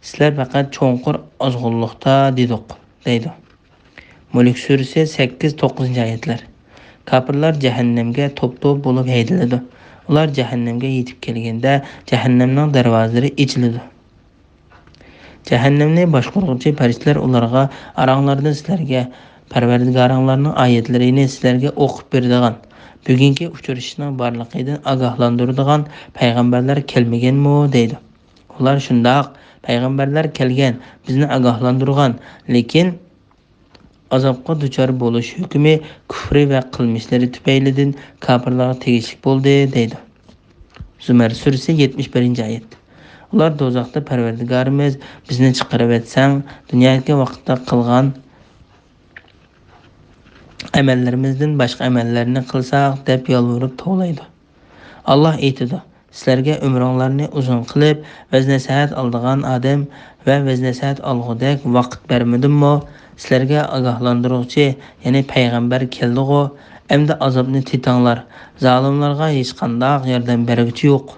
سىلەر پەقەت چوڭقۇر ئازغۇنلۇقتا دېدۇق» دەيدۇ. مۈلۈك سۈرىسى سەككىز، توققۇزىنچى ئايەتلەر. كاپىرلار جەھەننەمگە توپ-توپ بولۇپ ھەيدىلىدۇ. ئۇلار جەھەننەمگە يېتىپ كەلگەندە، جەھەننەمنىڭ دەرۋازىلىرى ئېچىلىدۇ. جەھەننەمنى باشقۇرغۇچى پەرىشتىلەر ئۇلارغا: «ئاراڭلاردا سىلەرگە پەرۋەردىگارىڭلارنىڭ ئايەتلىرىنى سىلەرگە ئوقۇپ بېرىدىغان، بۈگۈنكى ئۇچرىشىشنىڭ بارلىقىدىن ئاگاھلاندۇرىدىغان پەيغەمبەرلەر كەلمىگەنمۇ؟» دەيدۇ. ئۇلار: «شۇنداق، پەيغەمبەرلەر كەلگەن، بىزنى ئاگاھلاندۇرغان، لېكىن ئازابقا دۇچار بولۇش ھۆكمى كۇفرى ۋە قىلمىشلىرى تۈپەيلىدىن كاپىرلارغا تېگىشلىك بولدى» دەيدۇ. زۇمەر سۈرىسى يەتمىش بىرىنچى ئايەت. ئۇلار دوزاختا: «پەرۋەردىگارىمىز، بىزنى چىقىرىۋەتسەڭ، دۇنيادىكى ۋاقىتتا قىلغان ئەمەللىرىمىزدىن باشقا ئەمەللەرنى قىلساق» دەپ يالۋۇرۇپ توۋلايدۇ. ئاللاھ ئېيتىدۇ: «سىلەرگە ئۆمرۈڭلارنى ئۇزۇن قىلىپ، ۋەز-نەسىھەت ئالىدىغان ئادەم ۋە ۋەز-نەسىھەت ئالغۇدەك ۋاقىت بەرمىدىممۇ؟ سىلەرگە ئاگاھلاندۇرغۇچى، يەنى پەيغەمبەر كەلدىغۇ؟ ئەمدى ئازابنى تېتىڭلار. زالىملارغا ھېچقانداق ياردەم بەرگۈچى يوق.»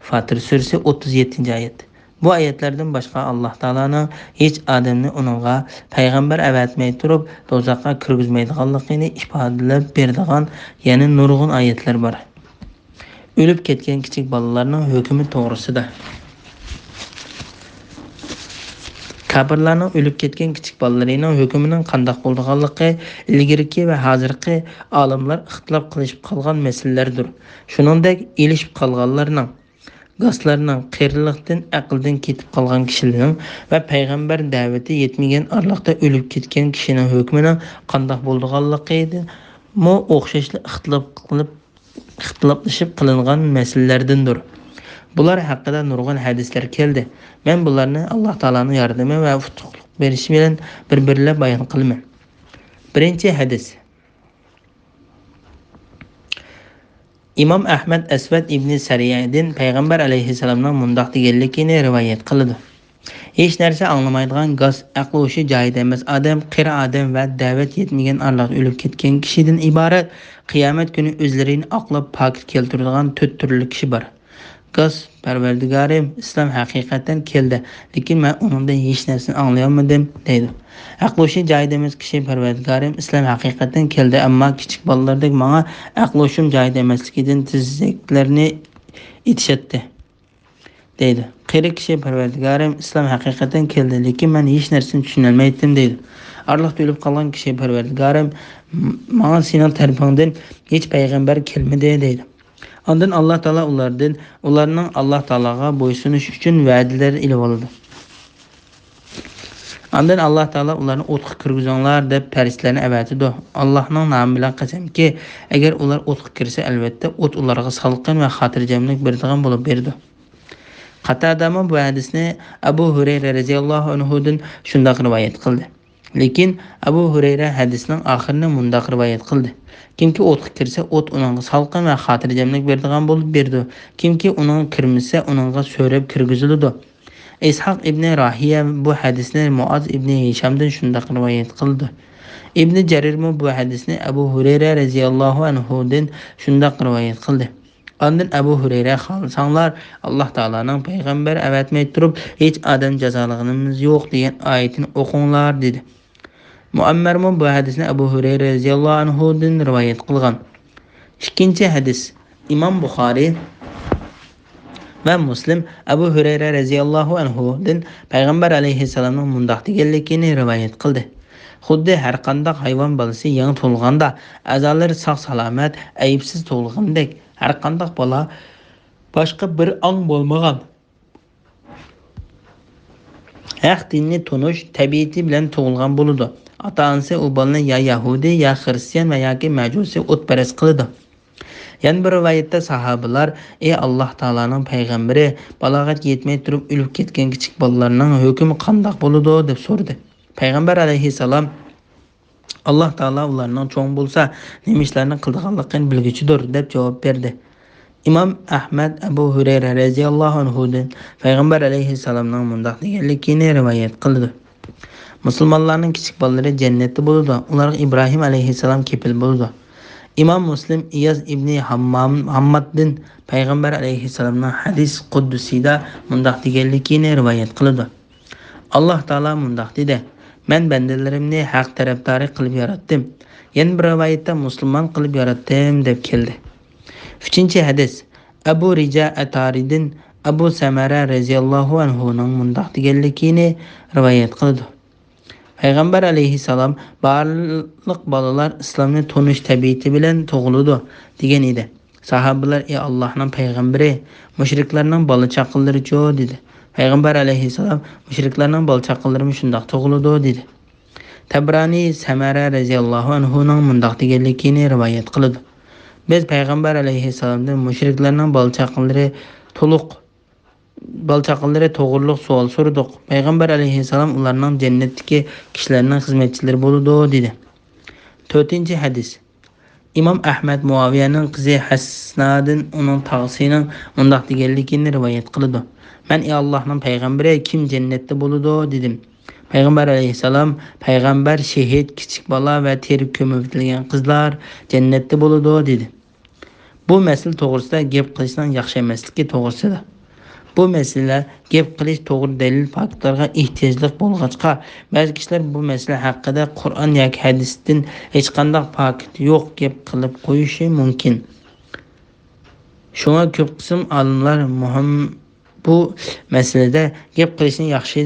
فاتىر سۈرىسى، ئوتتۇز يەتتىنچى ئايەت. بۇ ئايەتلەردىن باشقا، ئاللاھ تائالانىڭ ھېچ ئادەمنى ئۇنىڭغا پەيغەمبەر ئەۋەتمەي تۇرۇپ دوزاخقا كىرگۈزمەيدىغانلىقىنى ئىپادىلەپ بېرىدىغان يەنە نۇرغۇن ئايەتلەر بار. ئۆلۈپ كەتكەن كىچىك بالىلارنىڭ ھۆكمى توغرىسىدا. كاپىرلارنىڭ ئۆلۈپ كەتكەن كىچىك بالىلىرىنىڭ ھۆكمىنىڭ قانداق بولىدىغانلىقى ئىلگىرىكى ۋە ھازىرقى ئالىملار ئىختىلاپ قىلىشىپ قالغان مەسىلىلەردۇر. شۇنىڭدەك ئېلىشىپ قالغانلارنىڭ، گاسلارنىڭ، قېرىلىقتىن، ئەقلىدىن كېتىپ قالغان كىشىلەرنىڭ ۋە پەيغەمبەر دەۋىتى يەتمىگەن ئارىلىقتا ئۆلۈپ كەتكەن كىشىنىڭ ھۆكمىنىڭ قانداق بولىدىغانلىقىدىنمۇ ئوخشاشلا ئىختىلاپ قىلىپ، ئىختىلاپلىشىپ قىلىنغان مەسىلىلەردىندۇر. بۇلار ھەققىدە نۇرغۇن ھەدىسلەر كەلدى. مەن بۇلارنى ئاللاھ تائالانىڭ ياردىمى ۋە ئۇتۇقلۇق بېرىشى بىلەن بىر-بىرلەپ بايان قىلىمەن. بىرىنچى ھەدىس. ئىمام ئەھمەد ئەسۋەد ئىبنى سەرىيەدىن پەيغەمبەر ئەلەيھىسسالامنىڭ مۇنداق دېگەنلىكىنى رىۋايەت قىلىدۇ: «ھېچ نەرسە ئاڭلىمايدىغان گاس، ئەقلى-ھوشى جايىدا ئەمەس ئادەم، قېرى ئادەم ۋە دەۋەت يەتمىگەن ئارىلىقتا ئۆلۈپ كەتكەن كىشىدىن ئىبارەت، قىيامەت كۈنى ئۆزلىرىنى ئاقلاپ پاكىت كەلتۈرىدىغان تۆت تۈرلۈك كىشى بار. گاس، پەرۋەردىگارىم، ئىسلام ھەقىقەتەن كەلدى، لېكىن مەن ئۇنىڭدىن ھېچ نەرسىنى ئاڭلىيالمىدىم» دەيدۇ. ئەقلى-ھوشى جايىدا ئەمەس كىشى: «پەرۋەردىگارىم، ئىسلام ھەقىقەتەن كەلدى، ئەمما كىچىك بالىلاردەك ماڭا ئەقلى-ھوشۇم جايىدا ئەمەسلىكىدىن تېزەكلەرنى ئېتىشەتتى» دەيدۇ. قېرى كىشى: «پەرۋەردىگارىم، ئىسلام ھەقىقەتەن كەلدى، لېكىن مەن ھېچ نەرسىنى چۈشىنەلمەيتتىم» دەيدۇ. ئارىلىقتا ئۆلۈپ قالغان كىشى: «پەرۋەردىگارىم، م-، ماڭا سېنىڭ تەرىپىڭدىن ھېچ پەيغەمبەر كەلمىدى» دەيدۇ. ئاندىن ئاللاھ تائالا ئۇلاردىن، ئۇلارنىڭ ئاللاھ تائالاغا بويسۇنۇش ئۈچۈن ۋەدىلەر ئېلىۋالىدۇ. ئاندىن ئاللاھ تائالا ئۇلارنى ئوتقا كىرگۈزۈڭلار دەپ پەرىشتىلەرنى ئەۋەتىدۇ. ئاللاھنىڭ نامى بىلەن قەسەمكى، ئەگەر ئۇلار ئوتقا كىرسە، ئەلۋەتتە ئوت ئۇلارغا سالقىن ۋە خاتىرجەملىك بېرىدىغان بولۇپ بېرىدۇ. قاتادەمۇ بۇ ھەدىسنى ئەبۇ ھۇرەيرە رەزىياللاھۇ ئەنھۇدىن شۇنداق رىۋايەت قىلدى. لېكىن ئەبۇ ھۇرەيرە ھەدىسنىڭ ئاخىرىنى مۇنداق رىۋايەت قىلدى: كىمكى ئوتقا كىرسە، ئوت ئۇنىڭغا سالقىن ۋە خاتىرجەملىك بېرىدىغان بولۇپ بېرىدۇ. كىمكى ئۇنىڭغا كىرمىسە، ئۇنىڭغا سۆرەپ كىرگۈزۈلىدۇ. ئىسھاق ئىبنى راھىيە بۇ ھەدىسنى مۇئاز ئىبنى ھىشامدىن شۇنداق رىۋايەت قىلدى. ئىبنى جەرىرمۇ بۇ ھەدىسنى ئەبۇ ھۇرەيرە رەزىياللاھۇ ئەنھۇدىن شۇنداق رىۋايەت قىلدى. ئاندىن ئەبۇ ھۇرەيرە: «خالىساڭلار، ئاللاھ تائالانىڭ پەيغەمبەر ئەۋەتمەي تۇرۇپ ھېچ ئادەم جازالىغىنىمىز يوق دېگەن ئايىتىنى ئوقۇڭلار» دېدى. مۇئەممەرمۇ بۇ ھەدىسنى ئەبۇ ھۇرەيرە رەزىياللاھۇ ئەنھۇدىن رىۋايەت قىلغان. ئىككىنچى ھەدىس. ئىمام بۇخارى ۋە مۇسلىم ئەبۇ ھۇرەيرە رەزىياللاھۇ ئەنھۇدىن پەيغەمبەر ئەلەيھىسسالامنىڭ مۇنداق دېگەنلىكىنى رىۋايەت قىلدى: خۇددى ھەرقانداق ھايۋان بالىسى يېڭى تۇغۇلغاندا، ئەزالىرى ساق-سالامەت، ئەيىبسىز تۇغۇلغىنىدەك، ھەرقانداق بالا باشقا بىر ئاڭ بولمىغان، ھەق دىننى تونۇش تەبىئىتى بىلەن تۇغۇلغان بولىدۇ. ئاتا-ئانىسى ئۇ بالىنى يا يەھۇدىي، يا خىرىستىيان ۋە ياكى مەجۇسىي، ئوتپەرەس قىلىدۇ. يەنە بىر رىۋايەتتە ساھابىلار: «ئەي ئاللاھ تائالانىڭ پەيغەمبىرى، بالاغەتكە يەتمەي تۇرۇپ ئۆلۈپ كەتكەن كىچىك بالىلارنىڭ ھۆكمى قانداق بولىدۇ؟» دەپ سورىدى. پەيغەمبەر ئەلەيھىسسالام: «ئاللاھ تائالا ئۇلارنىڭ چوڭ بولسا نېمە ئىشلارنى قىلىدىغانلىقىنى بىلگۈچىدۇر» دەپ جاۋاب بەردى. ئىمام ئەھمەد ئەبۇ ھۇرەيرە رەزىياللاھۇ ئەنھۇدىن پەيغەمبەر ئەلەيھىسسالامنىڭ مۇنداق دېگەنلىكىنى رىۋايەت قىلىدۇ: مۇسۇلمانلارنىڭ كىچىك بالىلىرى جەننەتتە بولىدۇ، ئۇلارغا ئىبراھىم ئەلەيھىسسالام كېپىل بولىدۇ. ئىمام مۇسلىم ئىياز ئىبنى ھاممام-، ھاممادتىن پەيغەمبەر ئەلەيھىسسالامنىڭ ھەدىس قۇددۇسىدا مۇنداق دېگەنلىكىنى رىۋايەت قىلىدۇ: ئاللاھ تائالا مۇنداق دېدى: «مەن بەندىلىرىمنى ھەق تەرەپدارى قىلىپ ياراتتىم.» يەنە بىر رىۋايەتتە مۇسۇلمان قىلىپ ياراتتىم دەپ كەلدى. ئۈچىنچى ھەدىس. ئەبۇ رىجا ئەتارىدىن ئەبۇ سەمەرە رەزىياللاھۇ ئەنھۇنىڭ مۇنداق دېگەنلىكىنى رىۋايەت قىلىدۇ: پەيغەمبەر ئەلەيھىسسالام: «بارلىق بالىلار ئىسلامنى تونۇش تەبىئىتى بىلەن تۇغۇلىدۇ» دېگەن ئىدى. ساھابىلار: «ئەي ئاللاھنىڭ پەيغەمبىرى، مۇشرىكلارنىڭ بالا-چاقىلىرىچۇ؟» دېدى. پەيغەمبەر ئەلەيھىسسالام: «مۇشرىكلارنىڭ بالا-چاقىلىرىمۇ شۇنداق تۇغۇلىدۇ» دېدى. تەبرانى سەمەرە رەزىياللاھۇ ئەنھۇنىڭ مۇنداق دېگەنلىكىنى رىۋايەت قىلىدۇ: بىز پەيغەمبەر ئەلەيھىسسالامدىن مۇشرىكلارنىڭ بالا-چاقىلىرى تولۇق، بالا-چاقىلىرى توغرۇلۇق سوئال سورىدۇق. پەيغەمبەر ئەلەيھىسسالام ئۇلارنىڭ جەننەتتىكى كىشىلەرنىڭ خىزمەتچىلىرى بولىدۇ دېدى. تۆتىنچى ھەدىس. ئىمام ئەھمەد مۇئاۋىيەنىڭ قىزى ھەسنادىن ئۇنىڭ تاغىسىنىڭ مۇنداق دېگەنلىكىنى رىۋايەت قىلىدۇ: مەن: «ئەي ئاللاھنىڭ پەيغەمبىرى، كىم جەننەتتە بولىدۇ؟» دېدىم. پەيغەمبەر ئەلەيھىسسالام: «پەيغەمبەر، شېھىت، كىچىك بالا ۋە تېرە كۆمۈۋېتىلگەن قىزلار جەننەتتە بولىدۇ» دېدى. بۇ مەسىلە توغرىسىدا گەپ قىلىشنىڭ ياخشى ئەمەسلىكى توغرىسىدا. بۇ مەسىلە گەپ قىلىش توغرا دەلىل، پاكىتلارغا ئېھتىياجلىق بولغاچقا، بەزى كىشىلەر بۇ مەسىلە ھەققىدە قۇرئان ياكى ھەدىستىن ھېچقانداق پاكىت يوق گەپ قىلىپ قويۇشى مۇمكىن. شۇڭا كۆپ قىسىم ئالىملار مۇھىم بۇ مەسىلىدە گەپ قىلىشنى ياخشى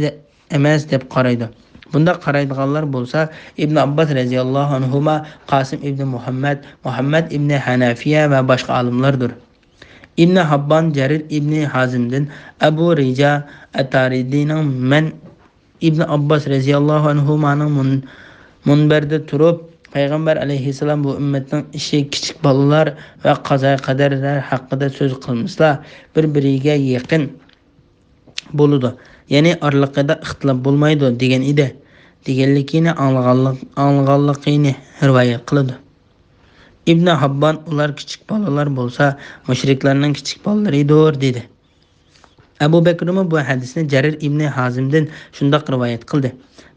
ئەمەس دەپ قارايدۇ. بۇنداق قارايدىغانلار بولسا ئىبن ئابباس رەزىياللاھۇ ئەنھۇما، قاسىم ئىبنى مۇھەممەد، مۇھەممەد ئىبنى ھەنەفىيە ۋە باشقا ئالىملاردۇر. ئىبنى ھاببان، جەرىر ئىبنى ھازىمدىن ئەبۇ رىجا ئەتارىدىنىڭ مەن ئىبنى ئابباس رەزىياللاھۇ ئەنھۇمانىڭ مۇن-، مۇنبەردە تۇرۇپ، پەيغەمبەر ئەلەيھىسسالام بۇ ئۈممەتنىڭ ئىشى كىچىك بالىلار ۋە قازا قەدەرلەر ھەققىدە سۆز قىلمىسىلا، بىر-بىرىگە يېقىن بولىدۇ، يەنى ئارىلىقىدا ئىختىلاپ بولمايدۇ دېگەن ئىدى، دېگەنلىكىنى ئاڭلىغانلىق-، ئاڭلىغانلىقىنى رىۋايەت قىلىدۇ. ئىبنى ھاببان: ئۇلار كىچىك بالىلار بولسا، مۇشرىكلارنىڭ كىچىك بالىلىرىدۇر، دېدى. ئەبۇ بەكرىمۇ بۇ ھەدىسنى جەرىر ئىبنى ھازىمدىن شۇنداق رىۋايەت قىلدى.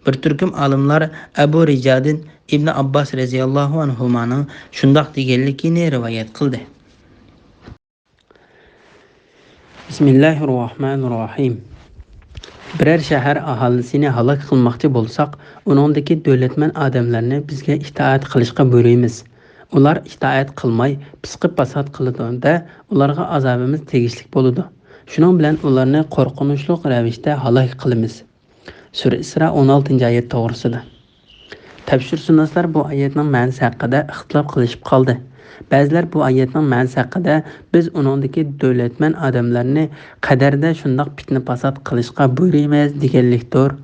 بىر تۈركۈم ئالىملار ئەبۇ رىجادىن ئىبنى ئابباس رەزىياللاھۇ ئەنھۇمانىڭ شۇنداق دېگەنلىكىنى رىۋايەت قىلدى. بىسمىللاھىررەھمانىررەھىم. بىرەر شەھەر ئاھالىسىنى ھالاك قىلماقچى بولساق، ئۇنىڭدىكى دۆلەتمەن ئادەملەرنى بىزگە ئىتائەت قىلىشقا بۇيرۇيمىز. ئۇلار ئىتائەت قىلماي، پىسقى-پاسات قىلىدۇ-دە، ئۇلارغا ئازابىمىز تېگىشلىك بولىدۇ. شۇنىڭ بىلەن ئۇلارنى قورقۇنچلۇق رەۋىشتە ھالاك قىلىمىز. سۈرە ئىسرا، ئون ئالتىنچى ئايەت توغرىسىدا. تەپسىرشۇناسلار بۇ ئايەتنىڭ مەنىسى ھەققىدە ئىختىلاپ قىلىشىپ قالدى. بەزىلەر بۇ ئايەتنىڭ مەنىسى ھەققىدە، بىز ئۇنىڭدىكى دۆلەتمەن ئادەملەرنى قەدەردە شۇنداق پىتنە-پاسات قىلىشقا بۇيرۇيمىز دېگەنلىكتۇر.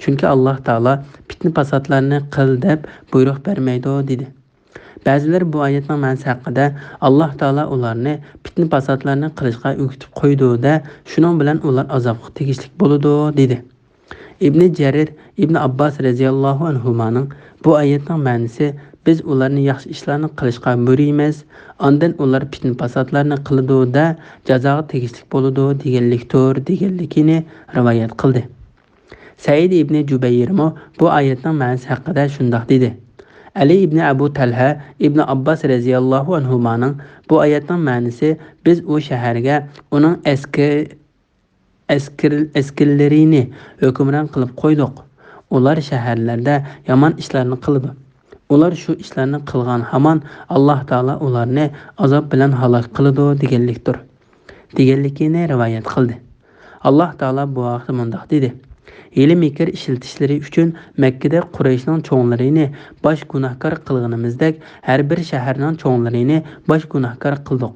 چۈنكى ئاللاھ تائالا پىتنە-پاساتلارنى قىل دەپ بۇيرۇق بەرمەيدۇ، دېدى. بەزىلەر بۇ ئايەتنىڭ مەنىسى ھەققىدە، ئاللاھ تائالا ئۇلارنى پىتنە-پاساتلارنى قىلىشقا ئۆگىتىپ قويىدۇ-دە، شۇنىڭ بىلەن ئۇلار ئازابقا تېگىشلىك بولىدۇ، دېدى. ئىبنى جەرىر ئىبنى ئابباس رەزىياللاھۇ ئەنھۇمانىڭ بۇ ئايەتنىڭ مەنىسى، بىز ئۇلارنى ياخشى ئىشلارنى قىلىشقا بۇيرۇيمىز، ئاندىن ئۇلار پىتنە-پاساتلارنى قىلىدۇ-دە، جازاغا تېگىشلىك بولىدۇ، دېگەنلىكتۇر، دېگەنلىكىنى رىۋايەت قىلدى. سەئىد ئىبنى جۇبەيرمۇ بۇ ئايەتنىڭ مەنىسى ھەققىدە شۇنداق دېدى. ئەلى ئىبنى ئەبۇ تەلھە ئىبنى ئابباس رەزىياللاھۇ ئەنھۇمانىڭ بۇ ئايەتنىڭ مەنىسى، بىز ئۇ شەھەرگە ئۇنىڭ ئەسكى-، ئەسكىر-، ئەسكىرلىرىنى ھۆكۈمران قىلىپ قويدۇق. ئۇلار شەھەرلەردە يامان ئىشلارنى قىلىدۇ. ئۇلار شۇ ئىشلارنى قىلغان ھامان ئاللاھ تائالا ئۇلارنى ئازاب بىلەن ھالاك قىلىدۇ، دېگەنلىكتۇر. دېگەنلىكىنى رىۋايەت قىلدى. ئاللاھ تائالا بۇ ھەقتە مۇنداق دېدى: ھىيلە-مىكىر ئىشلىتىشلىرى ئۈچۈن مەككىدە قۇرەيشنىڭ چوڭلىرىنى باش گۇناھكار قىلغىنىمىزدەك، ھەر بىر شەھەرنىڭ چوڭلىرىنى باش گۇناھكار قىلدۇق.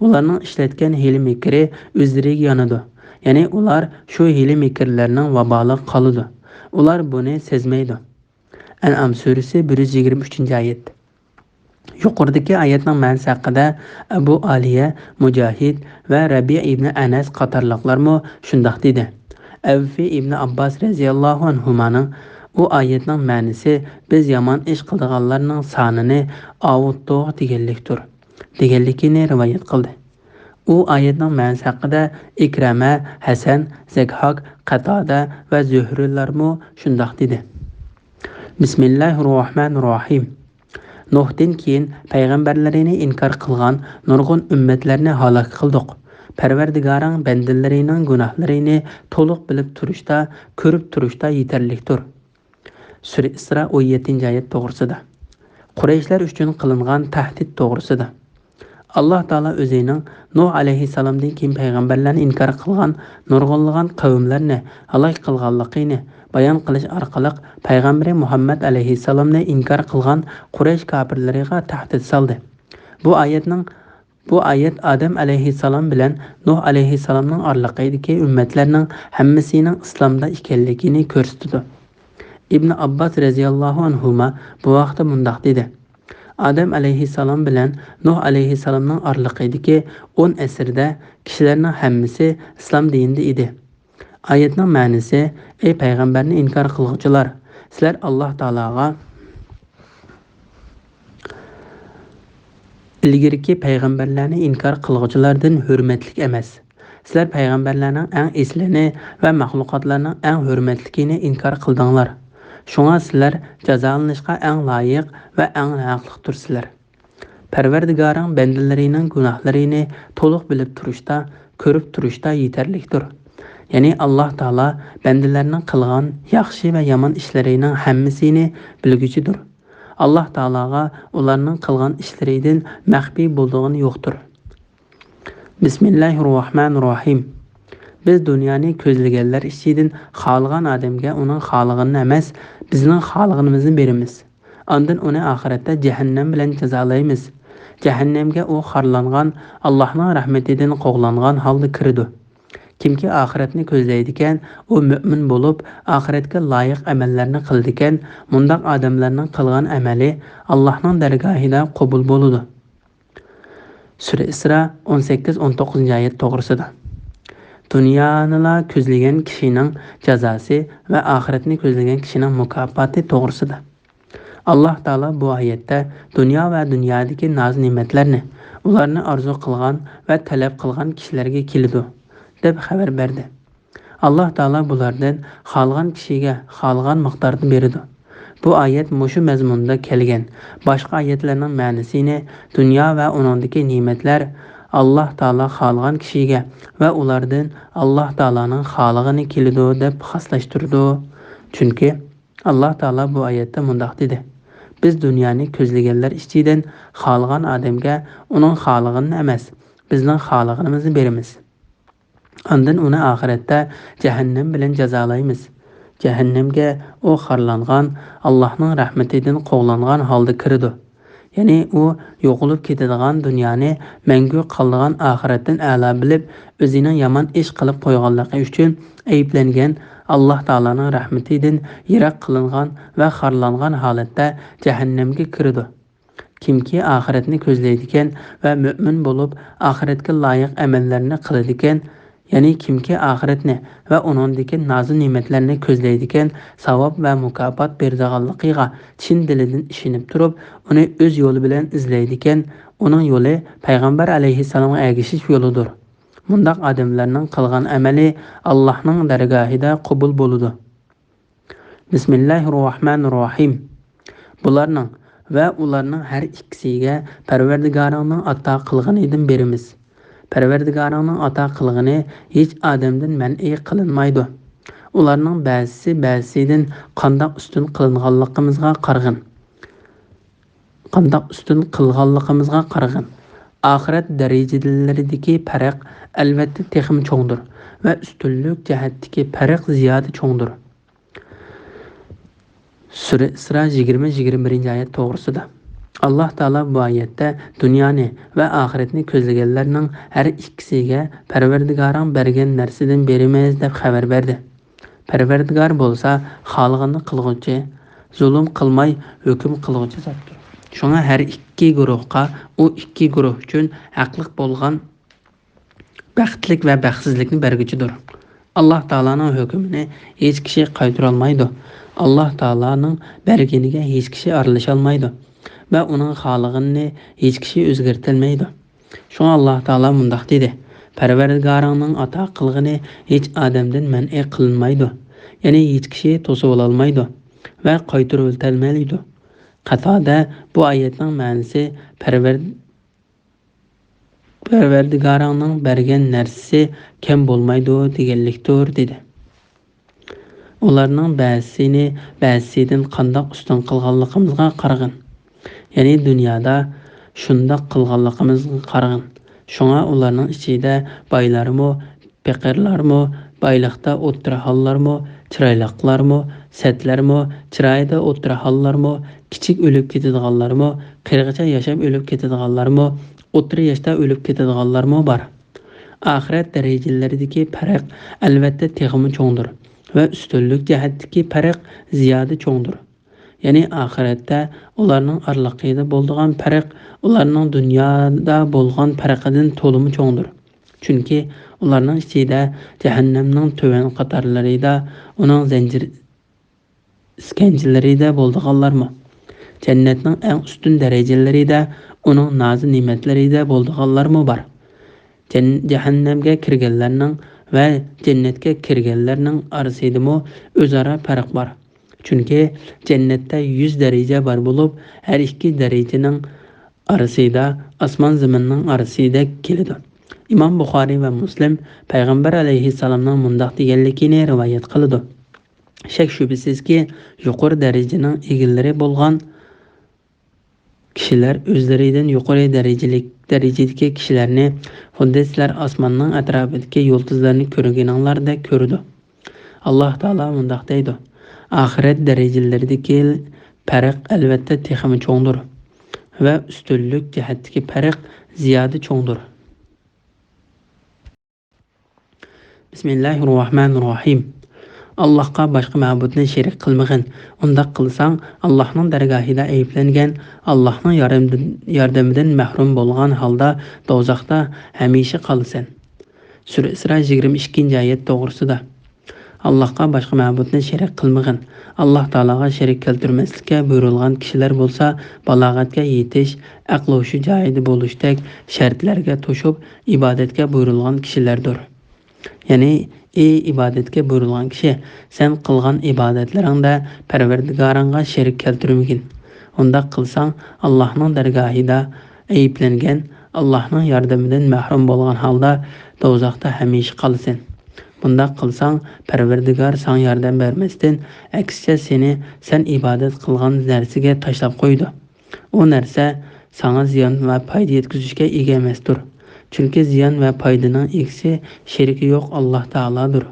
ئۇلارنىڭ ئىشلەتكەن ھىيلە-مىكرى ئۆزلىرىگە يانىدۇ. يەنى ئۇلار شۇ ھىيلە-مىكىرلەرنىڭ ۋابالىغا قالىدۇ. ئۇلار بۇنى سەزمەيدۇ. ئەنئام سۈرىسى، بىر يۈز يىگىرمە ئۈچىنچى ئايەت. يۇقىرىدىكى ئايەتنىڭ مەنىسى ھەققىدە ئەبۇ ئالىيە، مۇجاھىد ۋە رەبىئە ئىبنى ئەنەس قاتارلىقلارمۇ شۇنداق دېدى. ئەۋفى ئىبنى ئابباس رەزىياللاھۇ ئەنھۇمانىڭ ئۇ ئايەتنىڭ مەنىسى، بىز يامان ئىش قىلىدىغانلارنىڭ سانىنى ئاۋۇتتۇق، دېگەنلىكتۇر، دېگەنلىكىنى رىۋايەت قىلدى. ئۇ ئايەتنىڭ مەنىسى ھەققىدە ئىكرەمە، ھەسەن، زەكھاك، قەتادە ۋە زۆھرىلەرمۇ شۇنداق دېدى. بىسمىللاھىررەھمانىررەھىم. نۇھتىن كېيىن پەيغەمبەرلىرىنى ئىنكار قىلغان نۇرغۇن ئۈممەتلەرنى ھالاك قىلدۇق. پەرۋەردىگارىڭ بەندىلىرىنىڭ گۇناھلىرىنى تولۇق بىلىپ تۇرۇشتا، كۆرۈپ تۇرۇشتا يېتەرلىكتۇر. سۈرە ئىسرا، ئون يەتتىنچى ئايەت توغرىسىدا. قۇرەيشلەر ئۈچۈن قىلىنغان تەھدىت توغرىسىدا. ئاللاھ تائالا ئۆزىنىڭ نۇھ ئەلەيھىسسالامدىن كېيىن پەيغەمبەرلەرنى ئىنكار قىلغان نۇرغۇنلىغان قەۋملەرنى ھالاك قىلغانلىقىنى بايان قىلىش ئارقىلىق، پەيغەمبىرى مۇھەممەد ئەلەيھىسسالامنى ئىنكار قىلغان قۇرەيش كاپىرلىرىغا تەھدىت سالدى. بۇ ئايەتنىڭ، بۇ ئايەت ئادەم ئەلەيھىسسالام بىلەن نۇھ ئەلەيھىسسالامنىڭ ئارىلىقىدىكى ئۈممەتلەرنىڭ ھەممىسىنىڭ ئىسلامدا ئىكەنلىكىنى كۆرسىتىدۇ. ئىبنى ئابباس رەزىياللاھۇ ئەنھۇما بۇ ھەقتە مۇنداق دېدى: ئادەم ئەلەيھىسسالام بىلەن نۇھ ئەلەيھىسسالامنىڭ ئارىلىقىدىكى ئون ئەسىردە كىشىلەرنىڭ ھەممىسى ئىسلام دىنىدا ئىدى. ئايەتنىڭ مەنىسى، ئەي پەيغەمبەرنى ئىنكار قىلغۇچىلار، سىلەر ئاللاھ تائالاغا ئىلگىرىكى پەيغەمبەرلەرنى ئىنكار قىلغۇچىلاردىن ھۆرمەتلىك ئەمەس. سىلەر پەيغەمبەرلەرنىڭ ئەڭ ئېسىلىنى ۋە مەخلۇقاتلارنىڭ ئەڭ ھۆرمەتلىكىنى ئىنكار قىلدىڭلار. شۇڭا سىلەر جازالىنىشقا ئەڭ لايىق ۋە ئەڭ ھەقلىقتۇرسىلەر. پەرۋەردىگارىڭ بەندىلىرىنىڭ گۇناھلىرىنى تولۇق بىلىپ تۇرۇشتا، كۆرۈپ تۇرۇشتا يېتەرلىكتۇر. يەنى ئاللاھ تائالا بەندىلەرنىڭ قىلغان ياخشى ۋە يامان ئىشلىرىنىڭ ھەممىسىنى بىلگۈچىدۇر. ئاللاھ تائالاغا ئۇلارنىڭ قىلغان ئىشلىرىدىن مەخپىي بولىدىغىنى يوقتۇر. بىسمىللاھىررەھمانىررەھىم. بىز دۇنيانى كۆزلىگەنلەر ئىچىدىن خالىغان ئادەمگە ئۇنىڭ خالىغىنىنى ئەمەس، بىزنىڭ خالىغىنىمىزنى بېرىمىز. ئاندىن ئۇنى ئاخىرەتتە جەھەننەم بىلەن جازالايمىز. جەھەننەمگە ئۇ خارلانغان، ئاللاھنىڭ رەھمىتىدىن قوغلانغان ھالدا كىرىدۇ. كىمكى ئاخىرەتنى كۆزلەيدىكەن، ئۇ مۆمىن بولۇپ، ئاخىرەتكە لايىق ئەمەللەرنى قىلىدىكەن، مۇنداق ئادەملەرنىڭ قىلغان ئەمەلى ئاللاھنىڭ دەرگاھىدا قوبۇل بولىدۇ. سۈرە ئىسرا، ئون سەككىز، ئون توققۇزىنچى ئايەت توغرىسىدا. دۇنيانىلا كۆزلىگەن كىشىنىڭ جازاسى ۋە ئاخىرەتنى كۆزلىگەن كىشىنىڭ مۇكاپاتى توغرىسىدا. ئاللاھ تائالا بۇ ئايەتتە دۇنيا ۋە دۇنيادىكى ناز-نېمەتلەرنى ئۇلارنى ئارزۇ قىلغان ۋە تەلەپ قىلغان كىشىلەرگە كېلىدۇ، دەپ خەۋەر بەردى. ئاللاھ تائالا بۇلاردىن خالىغان كىشىگە خالىغان مىقداردا بېرىدۇ. بۇ ئايەت مۇشۇ مەزمۇندا كەلگەن باشقا ئايەتلەرنىڭ مەنىسىنى دۇنيا ۋە ئۇنىڭدىكى نېمەتلەر ئاللاھ تائالا خالىغان كىشىگە ۋە ئۇلاردىن ئاللاھ تائالانىڭ خالىغىنى كېلىدۇ دەپ خاسلاشتۇرىدۇ. چۈنكى ئاللاھ تائالا بۇ ئايەتتە مۇنداق دېدى: بىز دۇنيانى كۆزلىگەنلەر ئىچىدىن خالىغان ئادەمگە ئۇنىڭ خالىغىنىنى ئەمەس، بىزنىڭ خالىغىنىمىزنى بېرىمىز. ئاندىن ئۇنى ئاخىرەتتە جەھەننەم بىلەن جازالايمىز. جەھەننەمگە ئۇ خارلانغان، ئاللاھنىڭ رەھمىتىدىن قوغلانغان ھالدا كىرىدۇ. يەنى ئۇ يوقىلىپ كېتىدىغان دۇنيانى مەڭگۈ قالىدىغان ئاخىرەتتىن ئەلا بىلىپ، ئۆزىنىڭ يامان ئىش قىلىپ قويغانلىقى ئۈچۈن ئەيىبلەنگەن، ئاللاھ تائالانىڭ رەھمىتىدىن يىراق قىلىنغان ۋە خارلانغان ھالەتتە جەھەننەمگە كىرىدۇ. كىمكى ئاخىرەتنى كۆزلەيدىكەن ۋە مۆمىن بولۇپ، ئاخىرەتكە لايىق ئەمەللەرنى قىلىدىكەن، يەنى كىمكى ئاخىرەتنى ۋە ئۇنىڭدىكى نازۇ نېمەتلەرنى كۆزلەيدىكەن، ساۋاب ۋە مۇكاپات بېرىدىغانلىقىغا چىن دىلىدىن ئىشىنىپ تۇرۇپ، ئۇنى ئۆز يولى بىلەن ئىزدەيدىكەن، ئۇنىڭ يولى پەيغەمبەر ئەلەيھىسسالامغا ئەگىشىش يولىدۇر. مۇنداق ئادەملەرنىڭ قىلغان ئەمەلى ئاللاھنىڭ دەرگاھىدا قوبۇل بولىدۇ. بىسمىللاھىررەھمانىررەھىم. بۇلارنىڭ ۋە ئۇلارنىڭ ھەر ئىككىسىگە پەرۋەردىگارىڭنىڭ ئاتا قىلغىنىدىن بېرىمىز. پەرۋەردىگارىڭنىڭ ئاتا قىلغىنى ھېچ ئادەمدىن مەنئى قىلىنمايدۇ. ئۇلارنىڭ بەزىسى بەزىسىدىن قانداق ئۈستۈن قىلىنغانلىقىمىزغا قارىغىن. قانداق ئۈستۈن قىلغانلىقىمىزغا قارىغىن. ئاخىرەت دەرىجىلىرىدىكى پەرق ئەلۋەتتە تېخىمۇ چوڭدۇر ۋە ئۈستۈنلۈك جەھەتتىكى پەرق زىيادە چوڭدۇر. سۈرە ئىسرا يىگىرمە، يىگىرمە بىرىنچى ئايەت توغرىسىدا. ئاللاھ تائالا بۇ ئايەتتە دۇنيانى ۋە ئاخىرەتنى كۆزلىگەنلەرنىڭ ھەر ئىككىسىگە پەرۋەردىگارىڭ بەرگەن نەرسىدىن بېرىمىز دەپ خەۋەر بەردى. پەرۋەردىگار بولسا خالىغىنىنى قىلغۇچى، زۇلۇم قىلماي ھۆكۈم قىلغۇچى زاتتۇر. شۇڭا ھەر ئىككى گۇرۇھقا ئۇ ئىككى گۇرۇھ ئۈچۈن ھەقلىق بولغان بەختلىك ۋە بەختسىزلىكنى بەرگۈچىدۇر. ئاللاھ تائالانىڭ ھۆكمىنى ھېچ كىشى قايتۇرالمايدۇ. ئاللاھ تائالانىڭ بەرگىنىگە ھېچ كىشى ئارىلىشالمايدۇ ۋە ئۇنىڭ خالىغىنىنى ھېچ كىشى ئۆزگەرتەلمەيدۇ. شۇڭا ئاللاھ تائالا مۇنداق دېدى: «پەرۋەردىگارىڭنىڭ ئاتا قىلغىنى ھېچ ئادەمدىن مەنئى قىلىنمايدۇ.» يەنى ھېچ كىشى توسۇۋالالمايدۇ ۋە قايتۇرۇۋېتەلمەيدۇ. قاتادە بۇ ئايەتنىڭ مەنىسى پەرۋەر-، پەرۋەردىگارىڭنىڭ بەرگەن نەرسىسى كەم بولمايدۇ دېگەنلىكتۇر، دېدى. ئۇلارنىڭ بەزىسىنى بەزىسىدىن قانداق ئۈستۈن قىلغانلىقىمىزغا قارىغىن. يەنى دۇنيادا شۇنداق قىلغانلىقىمىزغا قارىغىن. شۇڭا ئۇلارنىڭ ئىچىدە بايلارمۇ، پېقىرلارمۇ، بايلىقتا ئوتتۇرا ھاللارمۇ، چىرايلىقلارمۇ، سەتلەرمۇ، چىرايىدا ئوتتۇرا ھاللارمۇ، كىچىك ئۆلۈپ كېتىدىغانلارمۇ، قېرىغىچە ياشاپ ئۆلۈپ كېتىدىغانلارمۇ، ئوتتۇرا ياشتا ئۆلۈپ كېتىدىغانلارمۇ بار. ئاخىرەت دەرىجىلىرىدىكى پەرق ئەلۋەتتە تېخىمۇ چوڭدۇر ۋە ئۈستۈنلۈك جەھەتتىكى پەرق زىيادە چوڭدۇر. يەنى ئاخىرەتتە ئۇلارنىڭ ئارىلىقىدا بولىدىغان پەرق ئۇلارنىڭ دۇنيادا بولغان پەرقىدىن تولىمۇ چوڭدۇر. چۈنكى ئۇلارنىڭ ئىچىدە جەھەننەمنىڭ تۆۋەن قاتارلىرىدا، ئۇنىڭ زەنجىر ئىسكەنجىلىرىدە بولىدىغانلارمۇ، جەننەتنىڭ ئەڭ ئۈستۈن دەرىجىلىرىدە، ئۇنىڭ نازۇ نېمەتلىرىدە بولىدىغانلارمۇ بار. جەن-، جەھەننەمگە كىرگەنلەرنىڭ ۋە جەننەتكە كىرگەنلەرنىڭ ئارىسىدىمۇ ئۆزئارا پەرق بار. چۈنكى جەننەتتە يۈز دەرىجە بار بولۇپ، ھەر ئىككى دەرىجىنىڭ ئارىسىدا ئاسمان زېمىننىڭ ئارىسىدەك كېلىدۇ. ئىمام بۇخارىي ۋە مۇسلىم پەيغەمبەر ئەلەيھىسسالامنىڭ مۇنداق دېگەنلىكىنى رىۋايەت قىلىدۇ: شەك-شۈبھىسىزكى، يۇقىرى دەرىجىنىڭ ئىگىلىرى بولغان كىشىلەر ئۆزلىرىدىن يۇقىرى دەرىجىلىك، دەرىجىدىكى كىشىلەرنى خۇددى سىلەر ئاسماننىڭ ئەتراپىدىكى يۇلتۇزلارنى كۆرگىنىڭلاردەك كۆرىدۇ. ئاللاھ تائالا مۇنداق دەيدۇ: ئاخىرەت دەرىجىلىرىدىكى پەرق ئەلۋەتتە تېخىمۇ چوڭدۇر ۋە ئۈستۈنلۈك جەھەتتىكى پەرق زىيادە چوڭدۇر. بىسمىللاھىررەھمانىررەھىم. ئاللاھقا باشقا مەبۇدنى شېرىك قىلمىغىن. ئۇنداق قىلساڭ، ئاللاھنىڭ دەرگاھىدا ئەيىبلەنگەن، ئاللاھنىڭ ياردىمىدىن، ياردىمىدىن مەھرۇم بولغان ھالدا دوزاختا ھەمىشە قالىسەن. سۈرە ئىسرا يىگىرمە ئىككىنچى ئايەت توغرىسىدا. ئاللاھقا باشقا مەبۇدنى شېرىك قىلمىغىن. ئاللاھ تائالاغا شېرىك كەلتۈرمەسلىككە بۇيرۇلغان كىشىلەر بولسا بالاغەتكە يېتىش، ئەقلى ھوشى جايىدا بولۇشتەك شەرتلەرگە توشۇپ، ئىبادەتكە بۇيرۇلغان كىشىلەردۇر. يەنى، ئى ئىبادەتكە بۇيرۇلغان كىشى، سەن قىلغان ئىبادەتلىرىڭدە پەرۋەردىگارىڭغا شېرىك كەلتۈرمىگىن. ئۇنداق قىلساڭ، ئاللاھنىڭ دەرگاھىدا ئەيىبلەنگەن، ئاللاھنىڭ ياردىمىدىن مەھرۇم بولغان ھالدا دوزاختا ھەمىشە قالىسەن. بۇنداق قىلساڭ، پەرۋەردىگار ساڭا ياردەم بەرمەستىن، ئەكسىچە سېنى سەن ئىبادەت قىلغان نەرسىگە تاشلاپ قويىدۇ. ئۇ نەرسە ساڭا زىيان ۋە پايدا يەتكۈزۈشكە ئىگە ئەمەستۇر. چۈنكى زىيان ۋە پايدىنىڭ ئىگىسى، شېرىكى يوق ئاللاھ تائالادۇر.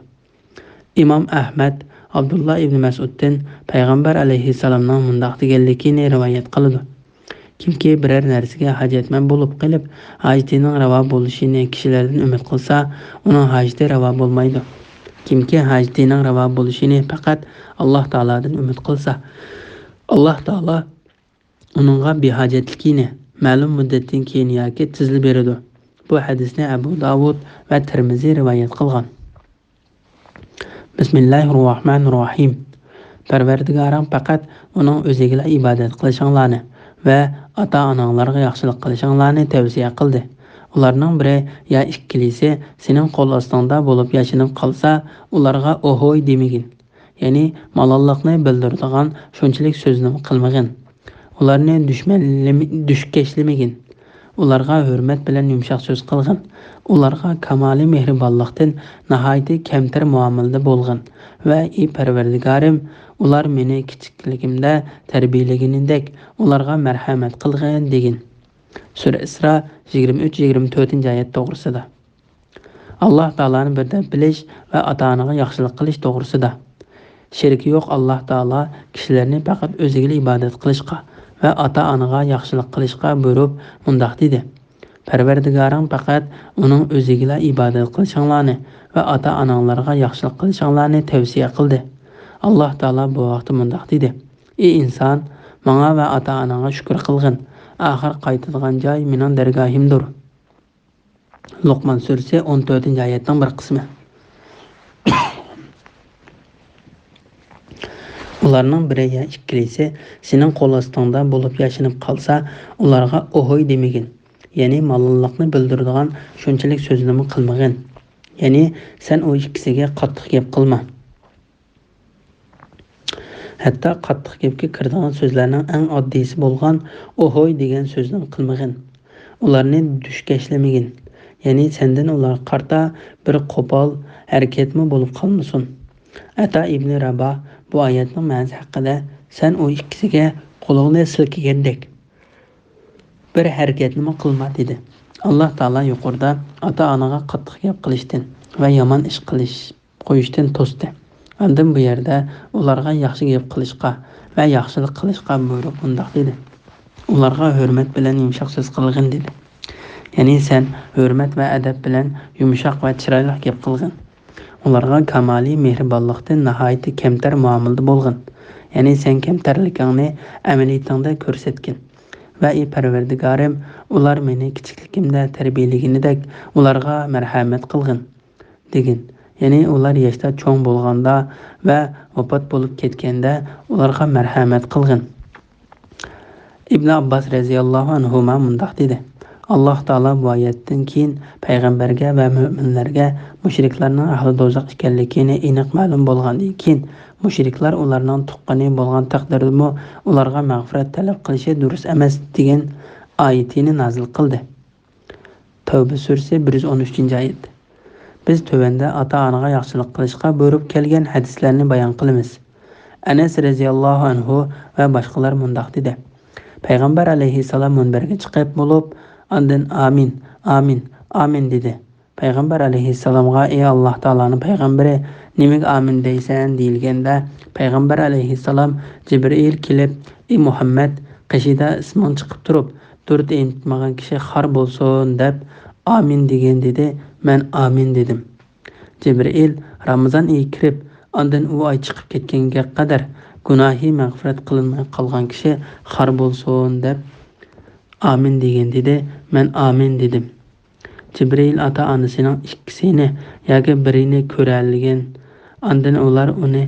ئىمام ئەھمەد ئابدۇللا ئىبنى مەسئۇدتىن پەيغەمبەر ئەلەيھىسسالامنىڭ مۇنداق دېگەنلىكىنى رىۋايەت قىلىدۇ: كىمكى بىرەر نەرسىگە ھاجەتمەن بولۇپ قېلىپ، ھاجىتىنىڭ راۋا بولۇشىنى كىشىلەردىن ئۈمىد قىلسا، ئۇنىڭ ھاجىتى راۋا بولمايدۇ. كىمكى ھاجىتىنىڭ راۋا بولۇشىنى پەقەت ئاللاھ تائالادىن ئۈمىد قىلسا، ئاللاھ تائالا ئۇنىڭغا بىھاجەتلىكىنى مەلۇم مۇددەتتىن كېيىن ياكى تېزلا بېرىدۇ. بۇ ھەدىسنى ئەبۇ داۋۇد ۋە تىرمىزى رىۋايەت قىلغان. بىسمىللاھىررەھمانىررەھىم. پەرۋەردىگارىڭ پەقەت ئۇنىڭ ئۆزىگىلا ئىبادەت قىلىشىڭلارنى ۋە ئاتا-ئاناڭلارغا ياخشىلىق قىلىشىڭلارنى تەۋسىيە قىلدى. ئۇلارنىڭ بىرى يا ئىككىلىسى سېنىڭ قول ئاستىڭدا بولۇپ ياشىنىپ قالسا، ئۇلارغا ئوھوي دېمىگىن. يەنى مالاللىقنى بىلدۈرىدىغان شۇنچىلىك سۆزنىمۇ قىلمىغىن. ئۇلارنى دۈشمەنلىمە-، دۈشكەشلىمىگىن. ئۇلارغا ھۆرمەت بىلەن يۇمشاق سۆز قىلغىن. ئۇلارغا كامالىي مېھرىبانلىقتىن ناھايىتى كەمتەر مۇئامىلىدە بولغىن ۋە ئى پەرۋەردىگارىم، ئۇلار مېنى كىچىكلىكىمدە تەربىيەلىگىنىدەك ئۇلارغا مەرھەمەت قىلغىن دېگىن. سۈرە ئىسرا يىگىرمە ئۈچ، يىگىرمە تۆتىنچى ئايەت توغرىسىدا. ئاللاھ تائالانى بىر دەپ بىلىش ۋە ئاتا-ئانىغا ياخشىلىق قىلىش توغرىسىدا. شېرىكى يوق ئاللاھ تائالا كىشىلەرنى پەقەت ئۆزىگىلا ئىبادەت قىلىشقا ۋە ئاتا-ئانىغا ياخشىلىق قىلىشقا بۇيرۇپ مۇنداق دېدى: پەرۋەردىگارىڭ پەقەت ئۇنىڭ ئۆزىگىلا ئىبادەت قىلىشىڭلارنى ۋە ئاتا-ئاناڭلارغا ياخشىلىق قىلىشىڭلارنى تەۋسىيە قىلدى. ئاللاھ تائالا بۇ ھەقتە مۇنداق دېدى: ئى ئىنسان، ماڭا ۋە ئاتا-ئاناڭغا شۈكۈر قىلغىن. ئاخىر قايتىدىغان جاي مېنىڭ دەرگاھىمدۇر. لوقمان سۈرىسى ئون تۆتىنچى ئايەتنىڭ بىر قىسمى. ئۇلارنىڭ بىرى يا ئىككىلىسى سېنىڭ قول ئاستىڭدا بولۇپ ياشىنىپ قالسا، ئۇلارغا ئوھوي دېمىگىن. يەنى مالاللىقنى بىلدۈرىدىغان شۇنچىلىك سۆزنىمۇ قىلمىغىن. يەنى سەن ئۇ ئىككىسىگە قاتتىق گەپ قىلما. ھەتتا قاتتىق گەپكە كىرىدىغان سۆزلەرنىڭ ئەڭ ئاددىيسى بولغان ئوھوي دېگەن سۆزنىمۇ قىلمىغىن. ئۇلارنى دۈشكەشلىمىگىن. يەنى سەندىن ئۇلارغا قارىتا بىر قوپال ھەرىكەتمۇ بولۇپ قالمىسۇن. ئەتا ئىبنى راباھ بۇ ئايەتنىڭ مەنىسى ھەققىدە، سەن ئۇ ئىككىسىگە قولۇڭنى سىلكىگەندەك بىر ھەرىكەتنىمۇ قىلما، دېدى. ئاللاھ تائالا يۇقىرىدا ئاتا-ئانىغا قاتتىق گەپ قىلىشتىن ۋە يامان ئىش قىلىش قويۇشتىن توستى. ئاندىن بۇ يەردە ئۇلارغا ياخشى گەپ قىلىشقا ۋە ياخشىلىق قىلىشقا بۇيرۇپ مۇنداق دېدى: ئۇلارغا ھۆرمەت بىلەن يۇمشاق سۆز قىلغىن، دېدى. يەنى سەن ھۆرمەت ۋە ئەدەپ بىلەن يۇمشاق ۋە چىرايلىق گەپ قىلغىن. ئۇلارغا كامالىي مېھرىبانلىقتىن ناھايىتى كەمتەر مۇئامىلىدە بولغىن. يەنى سەن كەمتەرلىكىڭنى ئەمەلىيىتىڭدە كۆرسەتكىن. ۋە ئى پەرۋەردىگارىم، ئۇلار مېنى كىچىكلىكىمدە تەربىيەلىگىنىدەك ئۇلارغا مەرھەمەت قىلغىن، دېگىن. يەنى ئۇلار ياشتا چوڭ بولغاندا ۋە ۋاپات بولۇپ كەتكەندە ئۇلارغا مەرھەمەت قىلغىن. ئىبن ئابباس رەزىياللاھۇ ئەنھۇما مۇنداق دېدى: ئاللاھ تائالا بۇ ئايەتتىن كېيىن پەيغەمبەرگە ۋە مۆمىنلەرگە مۇشرىكلارنىڭ ئەھلى دوزاخ ئىكەنلىكىنى ئېنىق مەلۇم بولغاندىن كېيىن، مۇشرىكلار ئۇلارنىڭ تۇغقىنى بولغان تەقدىردىمۇ ئۇلارغا مەغپىرەت تەلەپ قىلىشى دۇرۇس ئەمەس، دېگەن ئايىتىنى نازىل قىلدى. تەۋبە سۈرىسى، بىر يۈز ئون ئۈچىنچى ئايەت. بىز تۆۋەندە ئاتا-ئانىغا ياخشىلىق قىلىشقا بۇيرۇپ كەلگەن ھەدىسلەرنى بايان قىلىمىز. ئەنەس رەزىياللاھۇ ئەنھۇ ۋە باشقىلار مۇنداق دېدى: پەيغەمبەر ئەلەيھىسسالام مۇنبەرگە چىقىپ بولۇپ، ئاندىن «ئامىن، ئامىن، ئامىن» دېدى. پەيغەمبەر ئەلەيھىسسالامغا: «ئى ئاللاھ تائالانىڭ پەيغەمبىرى، نېمىگە ئامىن دەيسەن؟» دېيىلگەندە، پەيغەمبەر ئەلەيھىسسالام جىبرىئىل كېلىپ: «ئى مۇھەممەد، قېشىدا ئىسمىڭ چىقىپ تۇرۇپ، دۇرۇت ئېيتمىغان كىشى خار بولسۇن» دەپ، «ئامىن» دېگىن دېدى. مەن «ئامىن» دېدىم. جىبرىئىل: «رامىزان ئېيى كىرىپ، ئاندىن ئۇ ئاي چىقىپ كەتكەنگە قەدەر گۇناھى مەغپىرەت قىلىنماي قالغان كىشى خار بولسۇن» دەپ، «ئامىن» دېگىن دېدى. مەن «ئامىن» دېدىم. جىبرىئىل ئاتا-ئانىسىنىڭ ئىككىسىنى ياكى بىرىنى كۆرەلىگەن، ئاندىن ئۇلار ئۇنى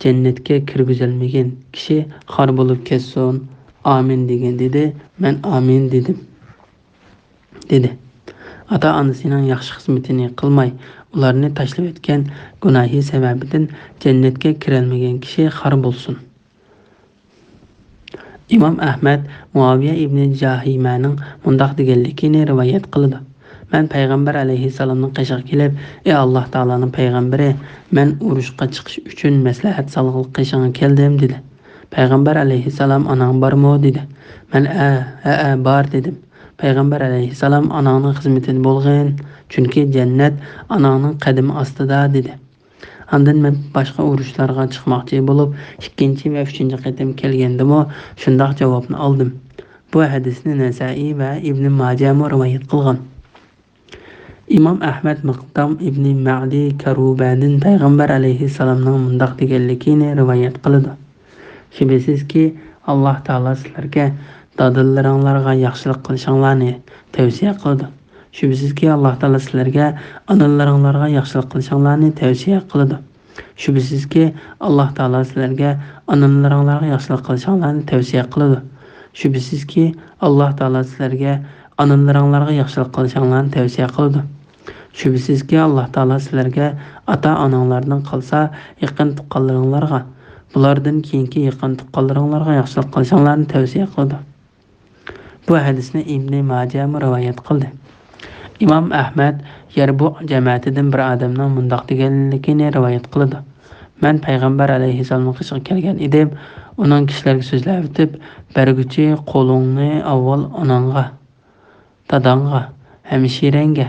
جەننەتكە كىرگۈزەلمىگەن كىشى خار بولۇپ كەتسۇن، «ئامىن» دېگىن دېدى. مەن «ئامىن» دېدىم، دېدى. ئاتا-ئانىسىنىڭ ياخشى خىزمىتىنى قىلماي، ئۇلارنى تاشلىۋەتكەن گۇناھى سەۋەبىدىن جەننەتكە كىرەلمىگەن كىشى خار بولسۇن. ئىمام ئەھمەد مۇئاۋىيە ئىبنى جاھىمەنىڭ مۇنداق دېگەنلىكىنى رىۋايەت قىلىدۇ: مەن پەيغەمبەر ئەلەيھىسسالامنىڭ قېشىغا كېلىپ، ئى ئاللاھ تائالانىڭ پەيغەمبىرى، مەن ئۇرۇشقا چىقىش ئۈچۈن مەسلىھەت سالغىلى قېشىڭغا كەلدىم، دېدى. پەيغەمبەر ئەلەيھىسسالام، ئاناڭ بارمۇ؟ دېدى. مەن، ھە، ھە، ھە، بار، دېدىم. پەيغەمبەر ئەلەيھىسسالام، ئاناڭنىڭ خىزمىتىدە بولغىن، چۈنكى جەننەت ئاناڭنىڭ قەدىمى ئاستىدا، دېدى. ئاندىن مەن باشقا ئۇرۇشلارغا چىقماقچى بولۇپ، ئىككىنچى ۋە ئۈچىنچى قېتىم كەلگەندىمۇ شۇنداق جاۋابنى ئالدىم. بۇ ھەدىسنى نەسائىي ۋە ئىبنى ماجەمۇ رىۋايەت قىلغان. ئىمام ئەھمەد مىقدام ئىبنى مەئدى كەرۇبەدىن پەيغەمبەر ئەلەيھىسسالامنىڭ مۇنداق دېگەنلىكىنى رىۋايەت قىلىدۇ: شۈبھىسىزكى، ئاللاھ تائالا سىلەرگە دادىلىرىڭلارغا ياخشىلىق قىلىشىڭلارنى تەۋسىيە قىلىدۇ. شۈبھىسىزكى، ئاللاھ تائالا سىلەرگە ئانىلىرىڭلارغا ياخشىلىق قىلىشىڭلارنى تەۋسىيە قىلىدۇ. شۈبھىسىزكى، ئاللاھ تائالا سىلەرگە ئانىلىرىڭلارغا ياخشىلىق قىلىشىڭلارنى تەۋسىيە قىلىدۇ. شۈبھىسىزكى، ئاللاھ تائالا سىلەرگە ئانىلىرىڭلارغا ياخشىلىق قىلىشىڭلارنى تەۋسىيە قىلىدۇ. شۈبھىسىزكى، ئاللاھ تائالا سىلەرگە ئاتا-ئاناڭلاردىن قالسا يېقىن تۇغقانلىرىڭلارغا، بۇلاردىن كېيىنكى يېقىن تۇغقانلىرىڭلارغا ياخشىلىق قىلىشىڭلارنى تەۋسىيە قىلىدۇ. بۇ ھەدىسنى ئىبنى ماجەمۇ رىۋايەت قىلدى. ئىمام ئەھمەد يەربۇ جەمەتىدىن بىر ئادەمنىڭ مۇنداق دېگەنلىكىنى رىۋايەت قىلىدۇ: مەن پەيغەمبەر ئەلەيھىسسالامنىڭ قېشىغا كەلگەن ئىدىم. ئۇنىڭ كىشىلەرگە سۆزلەۋېتىپ، بەرگۈچى قولۇڭنى ئاۋۋال ئاناڭغا، داداڭغا، ھەمشىرەڭگە،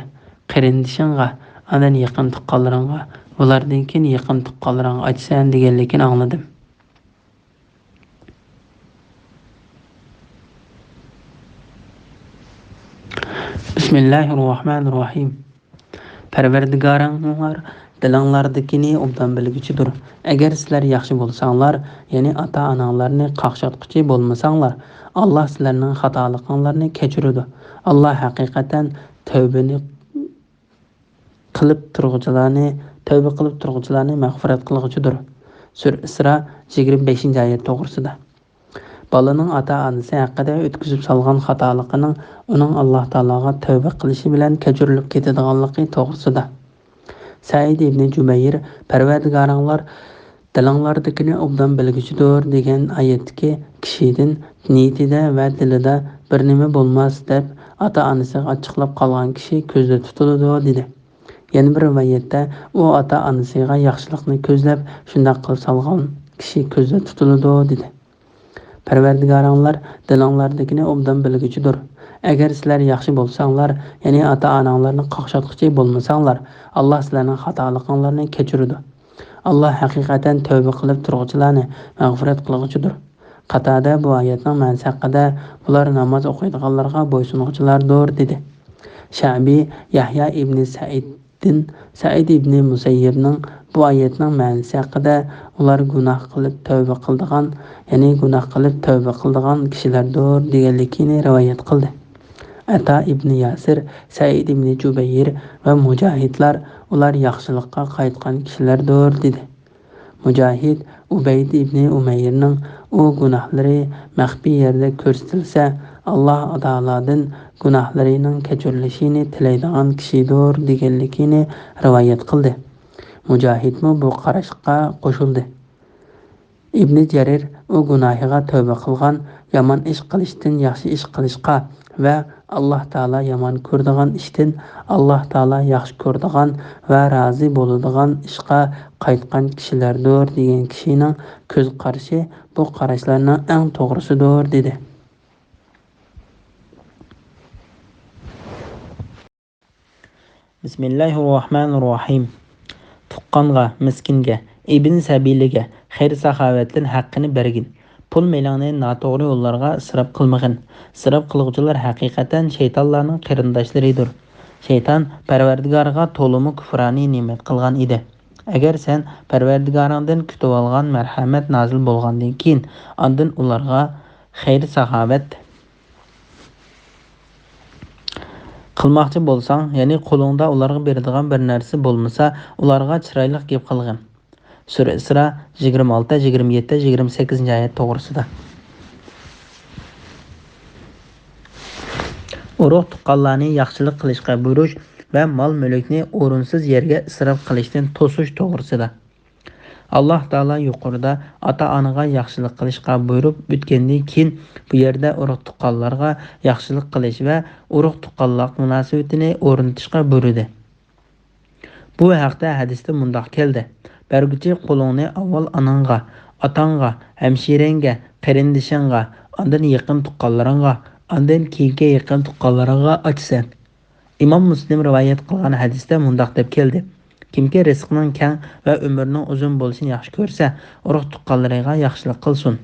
قېرىندىشىڭغا، ئاندىن يېقىن تۇغقانلىرىڭغا، بۇلاردىن كېيىن يېقىن تۇغقانلىرىڭغا ئاچىسەن دېگەنلىكىنى ئاڭلىدىم. بىسمىللاھىررەھمانىررەھىم. پەرۋەردىگارىڭلار دىلىڭلاردىكىنى ئوبدان بىلگۈچىدۇر. ئەگەر سىلەر ياخشى بولساڭلار، يەنى ئاتا-ئاناڭلارنى قاقشاتقۇچى بولمىساڭلار، ئاللاھ سىلەرنىڭ خاتالىقىڭلارنى كەچۈرىدۇ. ئاللاھ ھەقىقەتەن تەۋبىنى قىلىپ تۇرغۇچىلارنى، تەۋبە قىلىپ تۇرغۇچىلارنى مەغپىرەت قىلغۇچىدۇر. سۈرە ئىسرا، يىگىرمە بەشىنچى ئايەت توغرىسىدا. بالىنىڭ ئاتا-ئانىسى ھەققىدە ئۆتكۈزۈپ سالغان خاتالىقىنىڭ ئۇنىڭ ئاللاھ تائالاغا تەۋبە قىلىشى بىلەن كەچۈرۈلۈپ كېتىدىغانلىقى توغرىسىدا. سەئىد ئىبنى جۇبەير، پەرۋەردىگارىڭلار دىلىڭلاردىكىنى ئوبدان بىلگۈچىدۇر دېگەن ئايەتتىكى كىشىدىن نىيىتىدە ۋە دىلىدا بىر نېمە بولماس دەپ ئاتا-ئانىسىغا ئاچچىقلاپ قالغان كىشى كۆزدە تۇتۇلىدۇ، دېدى. يەنە بىر رىۋايەتتە، ئۇ ئاتا-ئانىسىغا ياخشىلىقنى كۆزلەپ شۇنداق قىلىپ سالغان كىشى كۆزدە تۇتۇلىدۇ، دېدى. پەرۋەردىگارىڭلار دىلىڭلاردىكىنى ئوبدان بىلگۈچىدۇر. ئەگەر سىلەر ياخشى بولساڭلار، يەنى ئاتا-ئاناڭلارنى قاقشاتقۇچى بولمىساڭلار، ئاللاھ سىلەرنىڭ خاتالىقىڭلارنى كەچۈرىدۇ. ئاللاھ ھەقىقەتەن تەۋبە قىلىپ تۇرغۇچىلارنى مەغپىرەت قىلغۇچىدۇر. قاتادە بۇ ئايەتنىڭ مەنىسى ھەققىدە، بۇلار ناماز ئوقۇيدىغانلارغا بويسۇنغۇچىلاردۇر، دېدى. شەئبى يەھيا ئىبنى سەئىدتىن، سەئىد ئىبنى مۇسەييىبنىڭ بۇ ئايەتنىڭ مەنىسى ھەققىدە، ئۇلار گۇناھ قىلىپ تەۋبە قىلىدىغان، يەنى گۇناھ قىلىپ تەۋبە قىلىدىغان كىشىلەردۇر، دېگەنلىكىنى رىۋايەت قىلدى. ئەتا ئىبنى ياسىر، سەئىد ئىبنى جۇبەير ۋە مۇجاھىدلار، ئۇلار ياخشىلىققا قايتقان كىشىلەردۇر، دېدى. مۇجاھىد ئۇبەيد ئىبنى ئۇمەيرنىڭ ئۇ گۇناھلىرى مەخپىي يەردە كۆرسىتىلسە، ئاللاھ تائالادىن گۇناھلىرىنىڭ كەچۈرۈلۈشىنى تىلەيدىغان كىشىدۇر، دېگەنلىكىنى رىۋايەت قىلدى. مۇجاھىدمۇ بۇ قاراشقا قوشۇلدى. ئىبنى جەرىر ئۇ گۇناھىغا تەۋبە قىلغان، يامان ئىش قىلىشتىن ياخشى ئىش قىلىشقا ۋە ئاللاھ تائالا يامان كۆرىدىغان ئىشتىن ئاللاھ تائالا ياخشى كۆرىدىغان ۋە رازى بولىدىغان ئىشقا قايتقان كىشىلەردۇر، دېگەن كىشىنىڭ كۆز قارىشى بۇ قاراشلارنىڭ ئەڭ توغرىسىدۇر، دېدى. بىسمىللاھىررەھمانىررەھىم. تۇغقانغا، مىسكىنگە، ئىبن سەبىلىگە خەير-ساخاۋەتتىن ھەققىنى بەرگىن. پۇل-مېلىڭنى ناتوغرا يوللارغا ئىسراپ قىلمىغىن. ئىسراپ قىلغۇچىلار ھەقىقەتەن شەيتانلارنىڭ قېرىنداشلىرىدۇر. شەيتان پەرۋەردىگارىغا تولىمۇ كۇپرانى نېمەت قىلغان ئىدى. ئەگەر سەن پەرۋەردىگارىڭدىن كۈتۈۋالغان مەرھەمەت نازىل بولغاندىن كېيىن، ئاندىن ئۇلارغا خەير-ساخاۋەت قىلماقچى بولساڭ، يەنى قولۇڭدا ئۇلارغا بېرىدىغان بىر نەرسە بولمىسا، ئۇلارغا چىرايلىق گەپ قىلغىن. سۈرە ئىسرا، يىگىرمە ئالتە، يىگىرمە يەتتە، يىگىرمە سەككىزىنچى ئايەت توغرىسىدا. ئۇرۇق-تۇغقانلارنى ياخشىلىق قىلىشقا بۇيرۇش ۋە مال-مۈلۈكنى ئورۇنسىز يەرگە ئىسراپ قىلىشتىن توسۇش توغرىسىدا. ئاللاھ تائالا يۇقىرىدا ئاتا-ئانىغا ياخشىلىق قىلىشقا بۇيرۇپ ئۆتكەندىن كېيىن، بۇ يەردە ئۇرۇق-تۇغقانلارغا ياخشىلىق قىلىش ۋە ئۇرۇق-تۇغقانلىق مۇناسىۋىتىنى ئورنىتىشقا بۇيرۇدى. بۇ ھەقتە ھەدىستە مۇنداق كەلدى: بەرگۈچى قولۇڭنى ئاۋۋال ئاناڭغا، ئاتاڭغا، ھەمشىرەڭگە، قېرىندىشىڭغا، ئاندىن يېقىن تۇغقانلىرىڭغا، ئاندىن كېيىنكى يېقىن تۇغقانلىرىڭغا ئاچىسەن. ئىمام مۇسلىم رىۋايەت قىلغان ھەدىستە مۇنداق دەپ كەلدى: كىمكى رىزقىنىڭ كەڭ ۋە ئۆمرىنىڭ ئۇزۇن بولۇشىنى ياخشى كۆرسە، ئۇرۇق-تۇغقانلىرىغا ياخشىلىق قىلسۇن.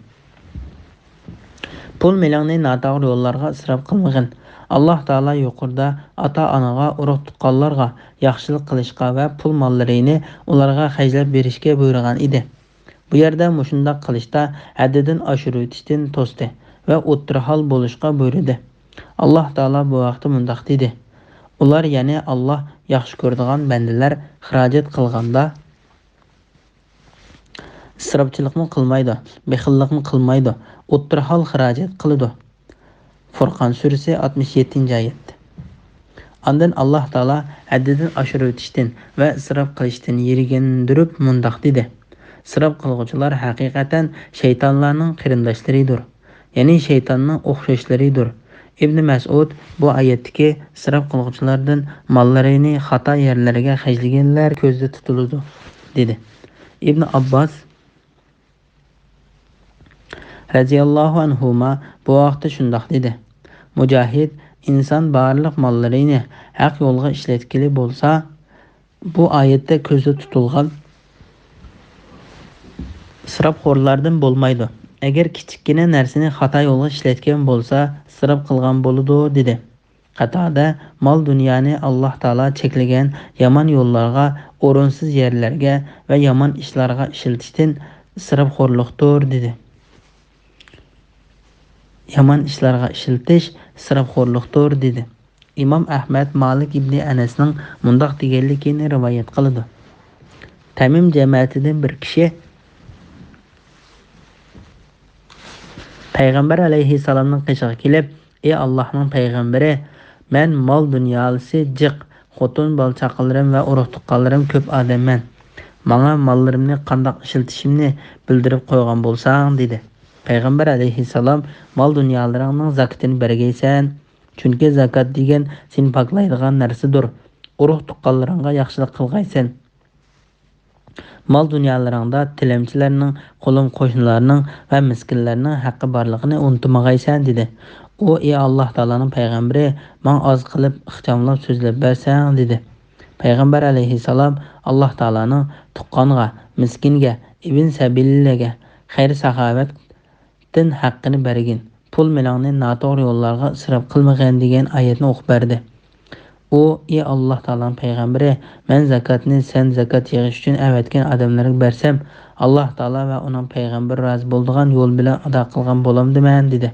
پۇل مېلىڭنى ناتوغرا يوللارغا ئىسراپ قىلمىغىن. ئاللاھ تائالا يۇقىرىدا ئاتا-ئانىغا، ئۇرۇق-تۇغقانلارغا ياخشىلىق قىلىشقا ۋە پۇل ماللىرىنى ئۇلارغا خەجلەپ بېرىشكە بۇيرۇغان ئىدى. بۇ يەردە مۇشۇنداق قىلىشتا ھەددىدىن ئاشۇرۇۋېتىشتىن توستى ۋە ئوتتۇرا ھال بولۇشقا بۇيرۇدى. ئاللاھ تائالا بۇ ھەقتە مۇنداق دېدى: ئۇلار، يەنى ئاللاھ ياخشى كۆرىدىغان بەندىلەر خىراجەت قىلغاندا ئىسراپچىلىقمۇ قىلمايدۇ، بېخىللىقمۇ قىلمايدۇ، ئوتتۇرا ھال خىراجەت قىلىدۇ. فۇرقان سۈرىسى، ئاتمىش يەتتىنچى ئايەت. ئاندىن ئاللاھ تائالا ھەددىدىن ئاشۇرۇۋېتىشتىن ۋە ئىسراپ قىلىشتىن يېرىندۈرۈپ مۇنداق دېدى: ئىسراپ قىلغۇچىلار ھەقىقەتەن شەيتانلارنىڭ قېرىنداشلىرىدۇر، يەنى شەيتاننىڭ ئوخشاشلىرىدۇر. ئىبنى مەسئۇد بۇ ئايەتتىكى ئىسراپ قىلغۇچىلاردىن ماللىرىنى خاتا يەرلەرگە خەجلىگەنلەر كۆزدە تۇتۇلىدۇ، دېدى. ئىبنى ئابباس رەزىياللاھۇ ئەنھۇما بۇ ھەقتە شۇنداق دېدى: مۇجاھىد، ئىنسان بارلىق ماللىرىنى ھەق يولغا ئىشلەتكىلى بولسا، بۇ ئايەتتە كۆزدە تۇتۇلغان ئىسراپخورلاردىن بولمايدۇ. ئەگەر كىچىككىنە نەرسىنى خاتا يولغا ئىشلەتكەن بولسا، ئىسراپ قىلغان بولىدۇ، دېدى. قاتادە، مال-دۇنيانى ئاللاھ تائالا چەكلىگەن يامان يوللارغا، ئورۇنسىز يەرلەرگە ۋە يامان ئىشلارغا ئىشلىتىشتىن ئىسراپخورلۇقتۇر، دېدى. يامان ئىشلارغا ئىشلىتىش ئىسراپخورلۇقتۇر، دېدى. ئىمام ئەھمەد مالىك ئىبنى ئەنەسنىڭ مۇنداق دېگەنلىكىنى رىۋايەت قىلىدۇ: تەمىم جەمەتىدىن بىر كىشى پەيغەمبەر ئەلەيھىسسالامنىڭ قېشىغا كېلىپ، ئى ئاللاھنىڭ پەيغەمبىرى، مەن مال-دۇنياسى جىق، خوتۇن، بالا-چاقىلىرىم ۋە ئۇرۇق-تۇغقانلىرىم كۆپ ئادەممەن. ماڭا ماللىرىمنى قانداق ئىشلىتىشىمنى بىلدۈرۈپ قويغان بولساڭ، دېدى. پەيغەمبەر ئەلەيھىسسالام مال-دۇنيالىرىڭنىڭ زاكىتىنى بەرگەيسەن، چۈنكى زاكات دېگەن سېنى پاكلايدىغان نەرسىدۇر. ئۇرۇق-تۇغقانلىرىڭغا ياخشىلىق قىلغايسەن. مال-دۇنيالىرىڭدا تىلەمچىلەرنىڭ، قولۇم-قوشنىلارنىڭ ۋە مىسكىنلەرنىڭ ھەققى بارلىقىنى ئۇنتۇمىغايسەن، دېدى. ئۇ، ئى ئاللاھ تائالانىڭ پەيغەمبىرى، ماڭا ئاز قىلىپ، ئىخچاملاپ سۆزلەپ بەرسەڭ، دېدى. پەيغەمبەر ئەلەيھىسسالام ئاللاھ تائالانىڭ تۇغقانغا، مىسكىنگە، ئىبن سەبىلىللەگە خەير-ساخاۋەت تىن ھەققىنى بەرگىن، پۇل مېلىڭنى ناتوغرا يوللارغا ئىسراپ قىلمىغىن دېگەن ئايەتنى ئوقۇپ بەردى. ئۇ، ئى ئاللاھ تائالانىڭ پەيغەمبىرى، مەن زاكاتنى سەن زاكات يىغىش ئۈچۈن ئەۋەتكەن ئادەملەرگە بەرسەم، ئاللاھ تائالا ۋە ئۇنىڭ پەيغەمبىرى رازى بولىدىغان يول بىلەن ئادا قىلغان بولامدىمەن؟ دېدى.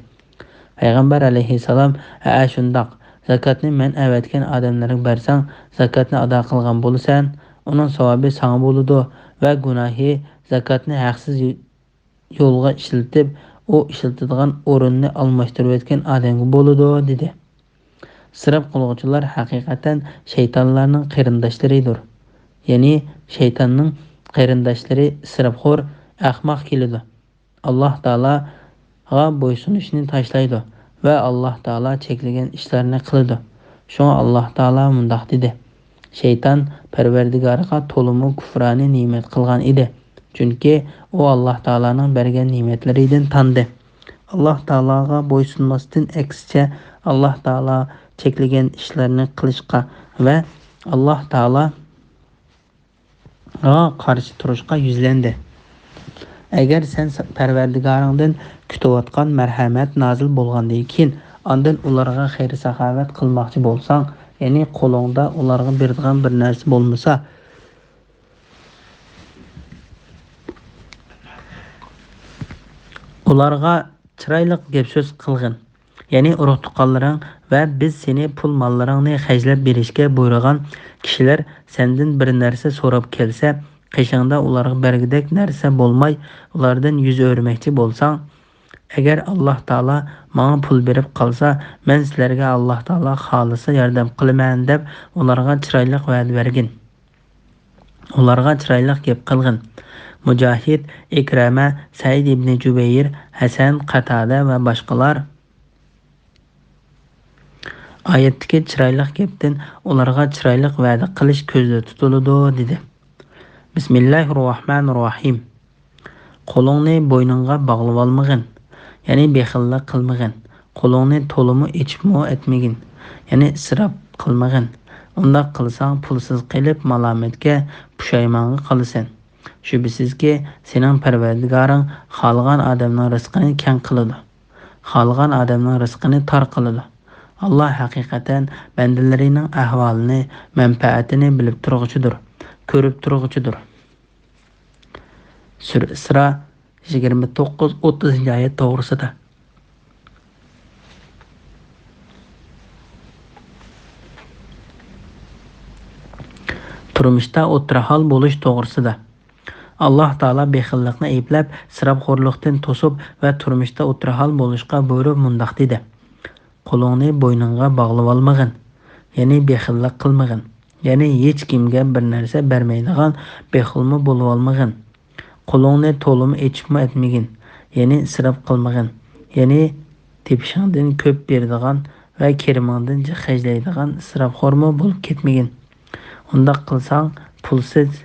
پەيغەمبەر ئەلەيھىسسالام، ھەئە، شۇنداق، زاكاتنى مەن ئەۋەتكەن ئادەملەرگە بەرسەڭ، زاكاتنى ئادا قىلغان بولىسەن، ئۇنىڭ ساۋابى ساڭا بولىدۇ ۋە گۇناھى زاكاتنى ھەقسىز يولغا ئىشلىتىپ، ئۇ ئىشلىتىدىغان ئورۇننى ئالماشتۇرۇۋەتكەن ئادەمگە بولىدۇ، دېدى. ئىسراپ قىلغۇچىلار ھەقىقەتەن شەيتانلارنىڭ قېرىنداشلىرىدۇر. يەنى شەيتاننىڭ قېرىنداشلىرى ئىسراپخور، ئەخمەق كېلىدۇ. ئاللاھ تائالاغا بويسۇنۇشنى تاشلايدۇ ۋە ئاللاھ تائالا چەكلىگەن ئىشلارنى قىلىدۇ. شۇڭا ئاللاھ تائالا مۇنداق دېدى: شەيتان پەرۋەردىگارىغا تولىمۇ كۇپرانى نېمەت قىلغان ئىدى، چۈنكى ئۇ ئاللاھ تائالانىڭ بەرگەن نېمەتلىرىدىن تاندى. ئاللاھ تائالاغا بويسۇنماستىن، ئەكسىچە، ئاللاھ تائالا چەكلىگەن ئىشلارنى قىلىشقا ۋە ئاللاھ تائالاغا قارشى تۇرۇشقا يۈزلەندى. ئەگەر سەن پەرۋەردىگارىڭدىن كۈتۈۋاتقان مەرھەمەت نازىل بولغاندىن كېيىن، ئاندىن ئۇلارغا خەير-ساخاۋەت قىلماقچى بولساڭ، يەنى قولۇڭدا ئۇلارغا بېرىدىغان بىر نەرسە بولمىسا، ئۇلارغا چىرايلىق گەپ-سۆز قىلغىن. يەنى ئۇرۇق-تۇغقانلىرىڭ ۋە بىز سېنى پۇل-ماللىرىڭنى خەجلەپ بېرىشكە بۇيرۇغان كىشىلەر سەندىن بىر نەرسە سوراپ كەلسە، قېشىڭدا ئۇلارغا بەرگۈدەك نەرسە بولماي، ئۇلاردىن يۈز ئۆرۈمەكچى بولساڭ، ئەگەر ئاللاھ تائالا ماڭا پۇل بېرىپ قالسا، مەن سىلەرگە ئاللاھ تائالا خالىسا ياردەم قىلىمەن، دەپ ئۇلارغا چىرايلىق ۋەدە بەرگىن. ئۇلارغا چىرايلىق گەپ قىلغىن. مۇجاھىد، ئىكرەمە، سەئىد ئىبنى جۇبەير، ھەسەن، قاتادە ۋە باشقىلار ئايەتتىكى چىرايلىق گەپتىن ئۇلارغا چىرايلىق ۋەدە قىلىش كۆزدە تۇتۇلىدۇ، دېدى. بىسمىللاھىر راھمانىر راھىم. قولۇڭنى بوينۇڭغا باغلىۋالمىغىن، يەنى بېخىللىق قىلمىغىن. قولۇڭنى تولىمۇ ئېچىپمۇ ئەتمىگىن، يەنى ئىسراپ قىلمىغىن. ئۇنداق قىلساڭ، پۇلسىز قېلىپ، مالامەتكە، پۇشايمانغا قالىسەن. شۈبھىسىزكى، سېنىڭ پەرۋەردىگارىڭ خالىغان ئادەمنىڭ رىزقىنى كەڭ قىلىدۇ. خالىغان ئادەمنىڭ رىزقىنى تار قىلىدۇ. ئاللا ھەقىقەتەن بەندىلىرىنىڭ ئەھۋالىنى، مەنپەئەتىنى بىلىپ تۇرغۇچىدۇر، كۆرۈپ تۇرغۇچىدۇر. سۈرە ئىسرا يىگىرمە توققۇز، ئوتتۇزىنچى ئايەت توغرىسىدا. تۇرمۇشتا ئوتتۇرا ھال بولۇش توغرىسىدا. ئاللا تائالا بېخىللىقنى ئەيىبلەپ، ئىسراپخورلۇقتىن توسۇپ ۋە تۇرمۇشتا ئوتتۇرا ھال بولۇشقا بۇيرۇپ مۇنداق دېدى: «قولۇڭنى بوينۇڭغا باغلىۋالمىغىن، يەنى بېخىللىق قىلمىغىن، يەنى ھېچكىمگە بىر نەرسە بەرمەيدىغان بېخىلمۇ بولۇۋالمىغىن. قولۇڭنى تولىمۇ ئېچىپمۇ ئەتمىگىن، يەنى ئىسراپ قىلمىغىن، يەنى تېپىشىڭدىن كۆپ بېرىدىغان ۋە كىرىمىڭدىن جىق خەجلەيدىغان ئىسراپخورمۇ بولۇپ كەتمىگىن. ئۇنداق قىلساڭ، پۇلسىز،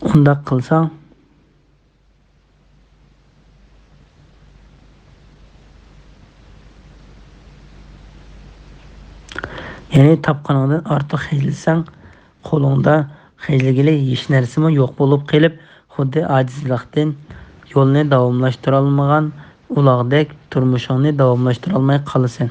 ئۇنداق قىلساڭ، يەنى تاپقىنىڭدىن ئارتۇق خەجلىسەڭ، قولۇڭدا خەجلىگىلى ھېچ نەرسىمۇ يوق بولۇپ قېلىپ، خۇددى ئاجىزلىقتىن يولنى داۋاملاشتۇرالمىغان ئۇلاغدەك تۇرمۇشۇڭنى داۋاملاشتۇرالماي قالىسەن.»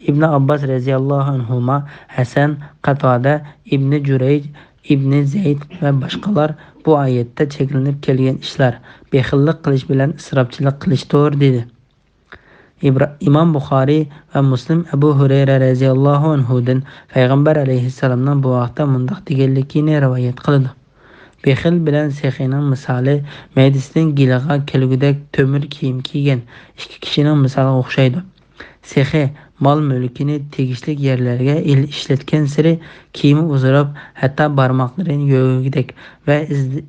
ئىبنى ئابباس رەزىياللاھۇ ئەنھۇما، ھەسەن، قاتادە، ئىبنى جۇرەيج، ئىبنى زەيد ۋە باشقىلار بۇ ئايەتتە چەكلىنىپ كەلگەن ئىشلار بېخىللىق قىلىش بىلەن ئىسراپچىلىق قىلىشتۇر، دېدى. ئىبرا-، ئىمام بۇخارىي ۋە مۇسلىم ئەبۇ ھۇرەيرە رەزىياللاھۇ ئەنھۇدىن پەيغەمبەر ئەلەيھىسسالامنىڭ بۇ ھەقتە مۇنداق دېگەنلىكىنى رىۋايەت قىلىدۇ: «بېخىل بىلەن سېخىينىڭ مىسالى مەيدىسىدىن گىلىغا كەلگۈدەك تۆمۈر كىيىم كىيگەن ئىككى كىشىنىڭ مىسالىغا ئوخشايدۇ.» سېخىي مال-مۈلكىنى تېگىشلىك يەرلەرگە ئىل-، ئىشلەتكەنسېرى كىيىمى ئۇزىراپ، ھەتتا بارماقلىرىنى يۆگىگۈدەك ۋە ئىز-،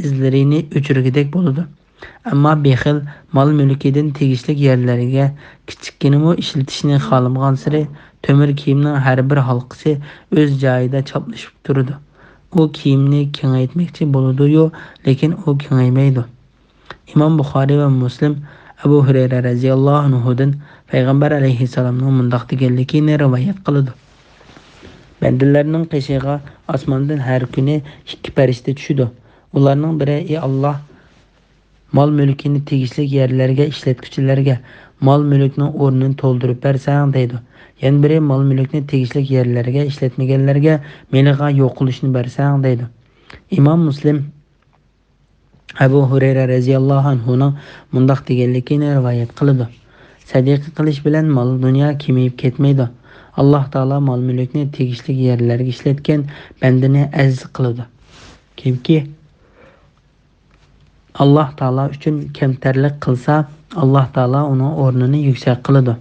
ئىزلىرىنى ئۆچۈرگۈدەك بولىدۇ. ئەمما بېخىل مال-مۈلكىدىن تېگىشلىك يەرلەرگە كىچىككىنىمۇ ئىشلىتىشنى خالىمىغانسېرى، تۆمۈر كىيىمنىڭ ھەر بىر ھالقىسى ئۆز جايىدا چاپلىشىپ تۇرىدۇ. ئۇ كىيىمنى كېڭەيتمەكچى بولىدۇ-يۇ، لېكىن ئۇ كېڭەيمەيدۇ. ئىمام بۇخارىي ۋە مۇسلىم ئەبۇ ھۇرەيرە رەزىياللاھۇ ئەنھۇدىن پەيغەمبەر ئەلەيھىسسالامنىڭ مۇنداق دېگەنلىكىنى رىۋايەت قىلىدۇ: «بەندىلەرنىڭ قېشىغا ئاسماندىن ھەر كۈنى ئىككى پەرىشتە چۈشىدۇ. ئۇلارنىڭ بىرى: ئى ئاللا، مال-مۈلكىنى تېگىشلىك يەرلەرگە ئىشلەتكۈچىلەرگە مال-مۈلۈكنىڭ ئورنىنى تولدۇرۇپ بەرسەڭ، دەيدۇ. يەنە بىرى: مال-مۈلۈكنى تېگىشلىك يەرلەرگە ئىشلەتمىگەنلەرگە مېلىغا يوقىلىشنى بەرسەڭ، دەيدۇ.» ئىمام مۇسلىم ئەبۇ ھۇرەيرە رەزىياللاھۇ ئەنھۇنىڭ مۇنداق دېگەنلىكىنى رىۋايەت قىلىدۇ: «سەدىقە قىلىش بىلەن مال-دۇنيا كېمىيىپ كەتمەيدۇ. ئاللا تائالا مال-مۈلۈكنى تېگىشلىك يەرلەرگە ئىشلەتكەن بەندىنى ئەزىز قىلىدۇ. كىمكى ئاللا تائالا ئۈچۈن كەمتەرلىك قىلسا، ئاللا تائالا ئۇنىڭ ئورنىنى يۈكسەك قىلىدۇ.»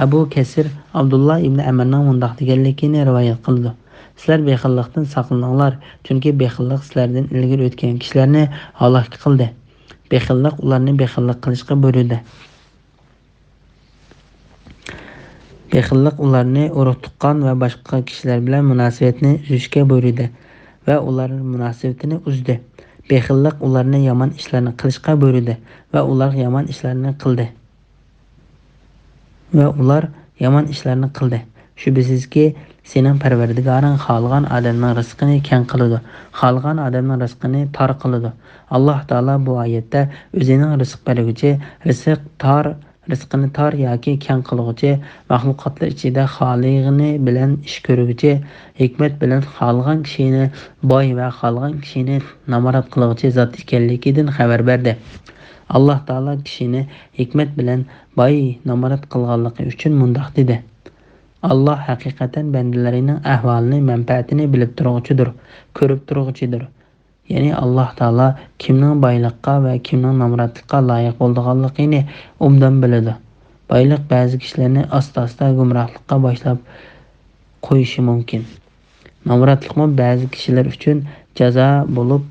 ئەبۇ كەسىر ئابدۇللا ئىبنى ئەمرنىڭ مۇنداق دېگەنلىكىنى رىۋايەت قىلىدۇ: «سىلەر بېخىللىقتىن ساقلىنىڭلار، چۈنكى بېخىللىق سىلەردىن ئىلگىرى ئۆتكەن كىشىلەرنى ھالاك قىلدى.» بېخىللىق ئۇلارنى بېخىللىق قىلىشقا بۇيرۇدى. بېخىللىق ئۇلارنى ئۇرۇق-تۇغقان ۋە باشقا كىشىلەر بىلەن مۇناسىۋەتنى ئۈزۈشكە بۇيرۇدى ۋە ئۇلار مۇناسىۋىتىنى ئۈزدى. بېخىللىق ئۇلارنى يامان ئىشلارنى قىلىشقا بۇيرۇدى ۋە ئۇلار يامان ئىشلارنى قىلدى. ۋە ئۇلار يامان ئىشلارنى قىلدى. شۈبھىسىزكى، سېنىڭ پەرۋەردىگارىڭ خالىغان ئادەمنىڭ رىزقىنى كەڭ قىلىدۇ، خالىغان ئادەمنىڭ رىزقىنى تار قىلىدۇ. ئاللا تائالا بۇ ئايەتتە ئۆزىنىڭ رىزىق بەرگۈچى، رىزىق تار، رىزقىنى تار ياكى كەڭ قىلغۇچى، مەخلۇقاتلار ئىچىدە خالىغىنى بىلەن ئىش كۆرگۈچى، ھېكمەت بىلەن خالىغان كىشىنى باي ۋە خالىغان كىشىنى نامرات قىلغۇچى زات ئىكەنلىكىدىن خەۋەر بەردى. ئاللا تائالا كىشىنى ھېكمەت بىلەن باي نامرات قىلغانلىقى ئۈچۈن مۇنداق دېدى: «ئاللا ھەقىقەتەن بەندىلىرىنىڭ ئەھۋالىنى، مەنپەئەتىنى بىلىپ تۇرغۇچىدۇر، كۆرۈپ تۇرغۇچىدۇر.» يەنى ئاللا تائالا كىمنىڭ بايلىققا ۋە كىمنىڭ نامراتلىققا لايىق بولىدىغانلىقىنى ئوبدان بىلىدۇ. بايلىق بەزى كىشىلەرنى ئاستا-ئاستا گۇمراھلىققا باشلاپ قويۇشى مۇمكىن. نامراتلىقمۇ بەزى كىشىلەر ئۈچۈن جازا بولۇپ،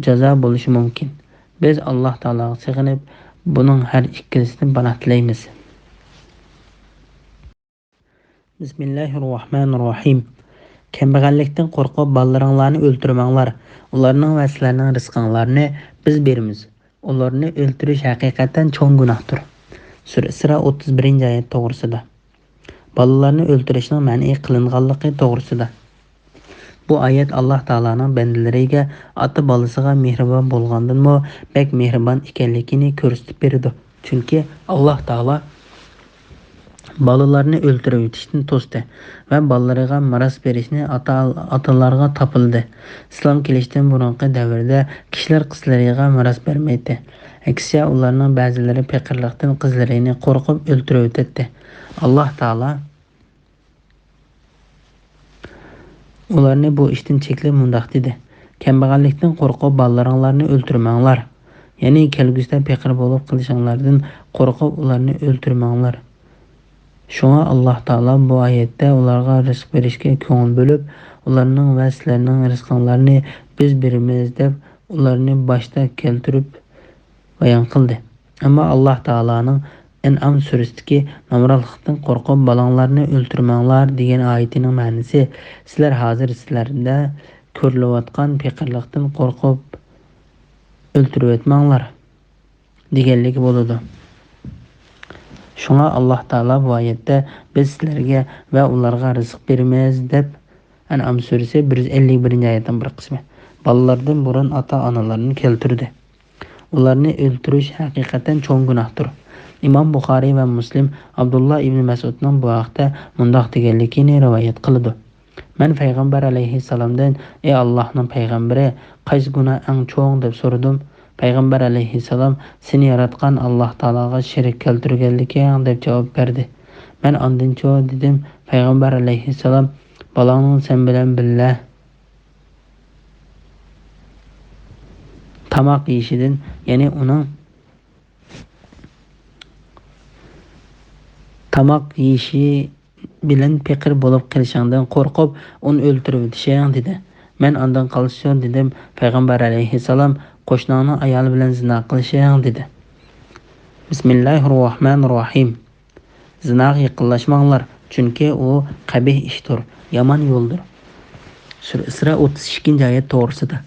جازا بولۇشى مۇمكىن. بىز ئاللا تائالاغا سېغىنىپ، بۇنىڭ ھەر ئىككىلىسىدىن پاناھ تىلەيمىز. بىسمىللاھىر راھمانىر راھىم. كەمبەغەللىكتىن قورقۇپ، بالىلىرىڭلارنى ئۆلتۈرمەڭلار. ئۇلارنىڭ ۋە سىلەرنىڭ رىزقىڭلارنى بىز بېرىمىز. ئۇلارنى ئۆلتۈرۈش ھەقىقەتەن چوڭ گۇناھتۇر. سۈرە ئىسرا ئوتتۇز بىرىنچى ئايەت توغرىسىدا. بالىلارنى ئۆلتۈرۈشنىڭ مەنئى قىلىنغانلىقى توغرىسىدا. بۇ ئايەت ئاللاھ تائالانىڭ بەندىلىرىگە ئاتا بالىسىغا مېھرىبان بولغاندىنمۇ بەك مېھرىبان ئىكەنلىكىنى كۆرسىتىپ بېرىدۇ. چۈنكى ئاللاھ تائالا بالىلارنى ئۆلتۈرۈۋېتىشتىن توستى ۋە بالىلىرىغا مىراس بېرىشنى ئاتا، ئاتىلارغا تاپىلىدى. ئىسلام كېلىشتىن بۇرۇنقى دەۋردە كىشىلەر قىزلىرىغا مىراس بەرمەيتتى. ئەكسىچە، ئۇلارنىڭ بەزىلىرى پېقىرلىقتىن قىزلىرىنى قورقۇپ ئۆلتۈرۈۋېتەتتى. ئاللاھ تائالا ئۇلارنى بۇ ئىشتىن چەكلەپ مۇنداق دېدى: «كەمبەغەللىكتىن قورقۇپ بالىلىرىڭلارنى ئۆلتۈرمەڭلار. يەنى كەلگۈسىدە پېقىر بولۇپ قېلىشىڭلاردىن قورقۇپ ئۇلارنى ئۆلتۈرمەڭلار. شۇڭا ئاللاھ تائالا بۇ ئايەتتە ئۇلارغا رىزىق بېرىشكە كۆڭۈل بۆلۈپ، ئۇلارنىڭ ۋە سىلەرنىڭ رىزقىڭلارنى بىز بېرىمىز دەپ ئۇلارنى باشتا كەلتۈرۈپ بايان قىلدى.» ئەمما ئاللاھ تائالانىڭ ئەنئام سۈرىسىدىكى «نامراتلىقتىن قورقۇپ بالاڭلارنى ئۆلتۈرمەڭلار» دېگەن ئايىتىنىڭ مەنىسى، سىلەر ھازىر سىلەردە كۆرۈلۈۋاتقان پېقىرلىقتىن قورقۇپ ئۆلتۈرۈۋەتمەڭلار دېگەنلىكى بولىدۇ. شۇڭا ئاللاھ تائالا بۇ ئايەتتە «بىز سىلەرگە ۋە ئۇلارغا رىزىق بېرىمىز» دەپ، ئەنئام سۈرىسى بىر يۈز ئەللىك بىرىنچى ئايەتنىڭ بىر قىسمى، بالىلاردىن بۇرۇن ئاتا-ئانىلارنى كەلتۈردى. ئۇلارنى ئۆلتۈرۈش ھەقىقەتەن چوڭ گۇناھتۇر. ئىمام بۇخارىي ۋە مۇسلىم ئابدۇللا ئىبنى مەسئۇدنىڭ بۇ ھەقتە مۇنداق دېگەنلىكىنى رىۋايەت قىلىدۇ: «مەن پەيغەمبەر ئەلەيھىسسالامدىن، ئى ئاللاھنىڭ پەيغەمبىرى، قايسى گۇناھ ئەڭ چوڭ؟ دەپ سورىدىم. پەيغەمبەر ئەلەيھىسسالام، سېنى ياراتقان ئاللاھ تائالاغا شېرىك كەلتۈرگەنلىكىڭ، دەپ جاۋاب بەردى. مەن ئاندىنچۇ؟ دېدىم. پەيغەمبەر ئەلەيھىسسالام، بالاڭنىڭ سەن بىلەن بىللە تاماق يېيىشىدىن، يەنى ئۇنىڭ تاماق يېيىشى بىلەن پېقىر بولۇپ قېلىشىڭدىن قورقۇپ، ئۇنى ئۆلتۈرۈۋېتىشىڭ» دېدى. مەن ئاندىن قالسىچۇ دېدىم. پەيغەمبەر ئەلەيھىسسالام، «قوشناڭنىڭ ئايالى بىلەن زىنا قىلىشىڭ» دېدى. بىسمىللاھىررەھمانىررەھىم. زىناغا يېقىنلاشماڭلار، چۈنكى ئۇ قەبىھ ئىشتۇر، يامان يولدۇر. سۈرە ئىسرا ئوتتۇز ئىككىنچى ئايەت توغرىسىدا.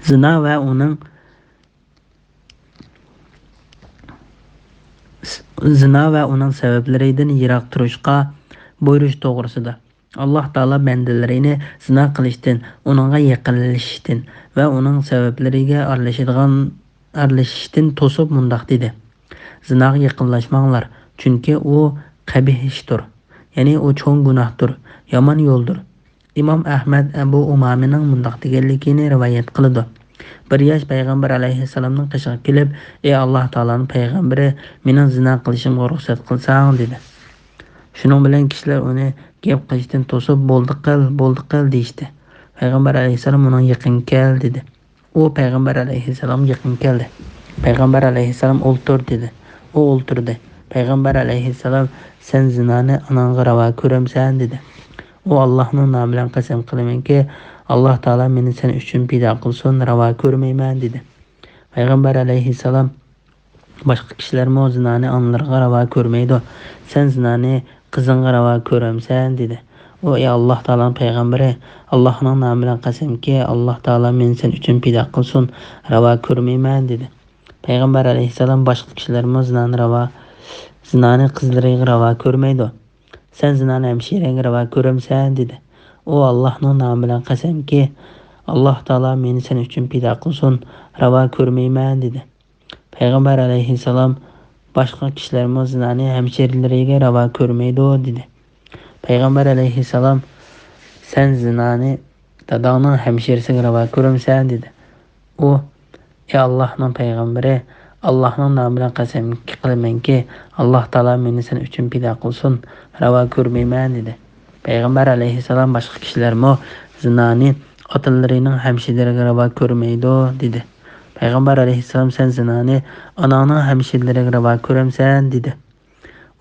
زىنا ۋە ئۇنىڭ زىنا ۋە ئۇنىڭ سەۋەبلىرىدىن يىراق تۇرۇشقا بۇيرۇش توغرىسىدا. ئاللاھ تائالا بەندىلىرىنى زىنا قىلىشتىن، ئۇنىڭغا يېقىنلىشىشتىن ۋە ئۇنىڭ سەۋەبلىرىگە ئارىلىشىدىغان، ئارىلىشىشتىن توسۇپ مۇنداق دېدى: «زىناغا يېقىنلاشماڭلار، چۈنكى ئۇ قەبىھ ئىشتۇر، يەنى ئۇ چوڭ گۇناھتۇر، يامان يولدۇر.» ئىمام ئەھمەد ئەبۇ ئۇمامىنىڭ مۇنداق دېگەنلىكىنى رىۋايەت قىلىدۇ: بىر ياش پەيغەمبەر ئەلەيھىسسالامنىڭ قېشىغا كېلىپ، «ئى ئاللاھ تائالانىڭ پەيغەمبىرى، مېنىڭ زىنا قىلىشىمغا رۇخسەت قىلساڭ» دېدى. شۇنىڭ بىلەن كىشىلەر ئۇنى گەپ قىلىشتىن توسۇپ، «بولدى قىل، بولدى قىل» دېيىشتى. پەيغەمبەر ئەلەيھىسسالام ئۇنىڭغا يېقىن كەل دېدى. ئۇ پەيغەمبەر ئەلەيھىسسالامغا يېقىن كەلدى. پەيغەمبەر ئەلەيھىسسالام، «ئولتۇر» دېدى. ئۇ ئولتۇردى. پەيغەمبەر ئەلەيھىسسالام، «سەن زىنانى ئاناڭغا راۋا كۆرەمسەن؟» دېدى. ئۇ، «ئاللاھنىڭ نامى بىلەن قەسەم قىلىمەنكى، ئاللاھ تائالا مېنى سەن ئۈچۈن پىدا قىلسۇن، راۋا كۆرمەيمەن» دېدى. پەيغەمبەر ئەلەيھىسسالام، «باشقا كىشىلەرمۇ زىنانى ئانىلىرىغا راۋا كۆرمەيدۇ. سەن زىنانى قىزىڭغا راۋا كۆرەمسەن؟» دېدى. ئۇ، «ئى ئاللاھ تائالانىڭ پەيغەمبىرى، ئاللاھنىڭ نامى بىلەن قەسەمكى، ئاللاھ تائالا مېنى سەن ئۈچۈن پىدا قىلسۇن، راۋا كۆرمەيمەن» دېدى. پەيغەمبەر ئەلەيھىسسالام، «باشقا كىشىلەرمۇ زىنانى راۋا، زىنانى قىزلىرىغا راۋا كۆرمەيدۇ. سەن زىنانى ھەمشىرەڭگە راۋا كۆرەمسەن؟» دېدى. ئۇ، «ئاللاھنىڭ نامى بىلەن قەسەمكى، ئاللاھ تائالا مېنى سەن ئۈچۈن پىدا قىلسۇن، راۋا كۆرمەيمەن» دېدى. پەيغەمبەر ئەلەيھىسسالام، «باشقا كىشىلەرمۇ زىنانى ھەمشىرىلىرىگە راۋا كۆرمەيدۇ» دېدى. پەيغەمبەر ئەلەيھىسسالام، «سەن زىنانى داداڭنىڭ ھەمشىرىسىگە راۋا كۆرەمسەن؟» دېدى. ئۇ، «ئى ئاللاھنىڭ پەيغەمبىرى، ئاللاھنىڭ نامى بىلەن قەسەم قىلىمەنكى، ئاللاھ تائالا مېنى سەن ئۈچۈن پىدا قىلسۇن، راۋا كۆرمەيمەن» دېدى. پەيغەمبەر ئەلەيھىسسالام، «باشقا كىشىلەرمۇ زىنانى ئاتىلىرىنىڭ ھەمشىرىلىرىگە راۋا كۆرمەيدۇ» دېدى. پەيغەمبەر ئەلەيھىسسالام، «سەن زىنانى ئاناڭنىڭ ھەمشىرىلىرىگە راۋا كۆرەمسەن؟» دېدى.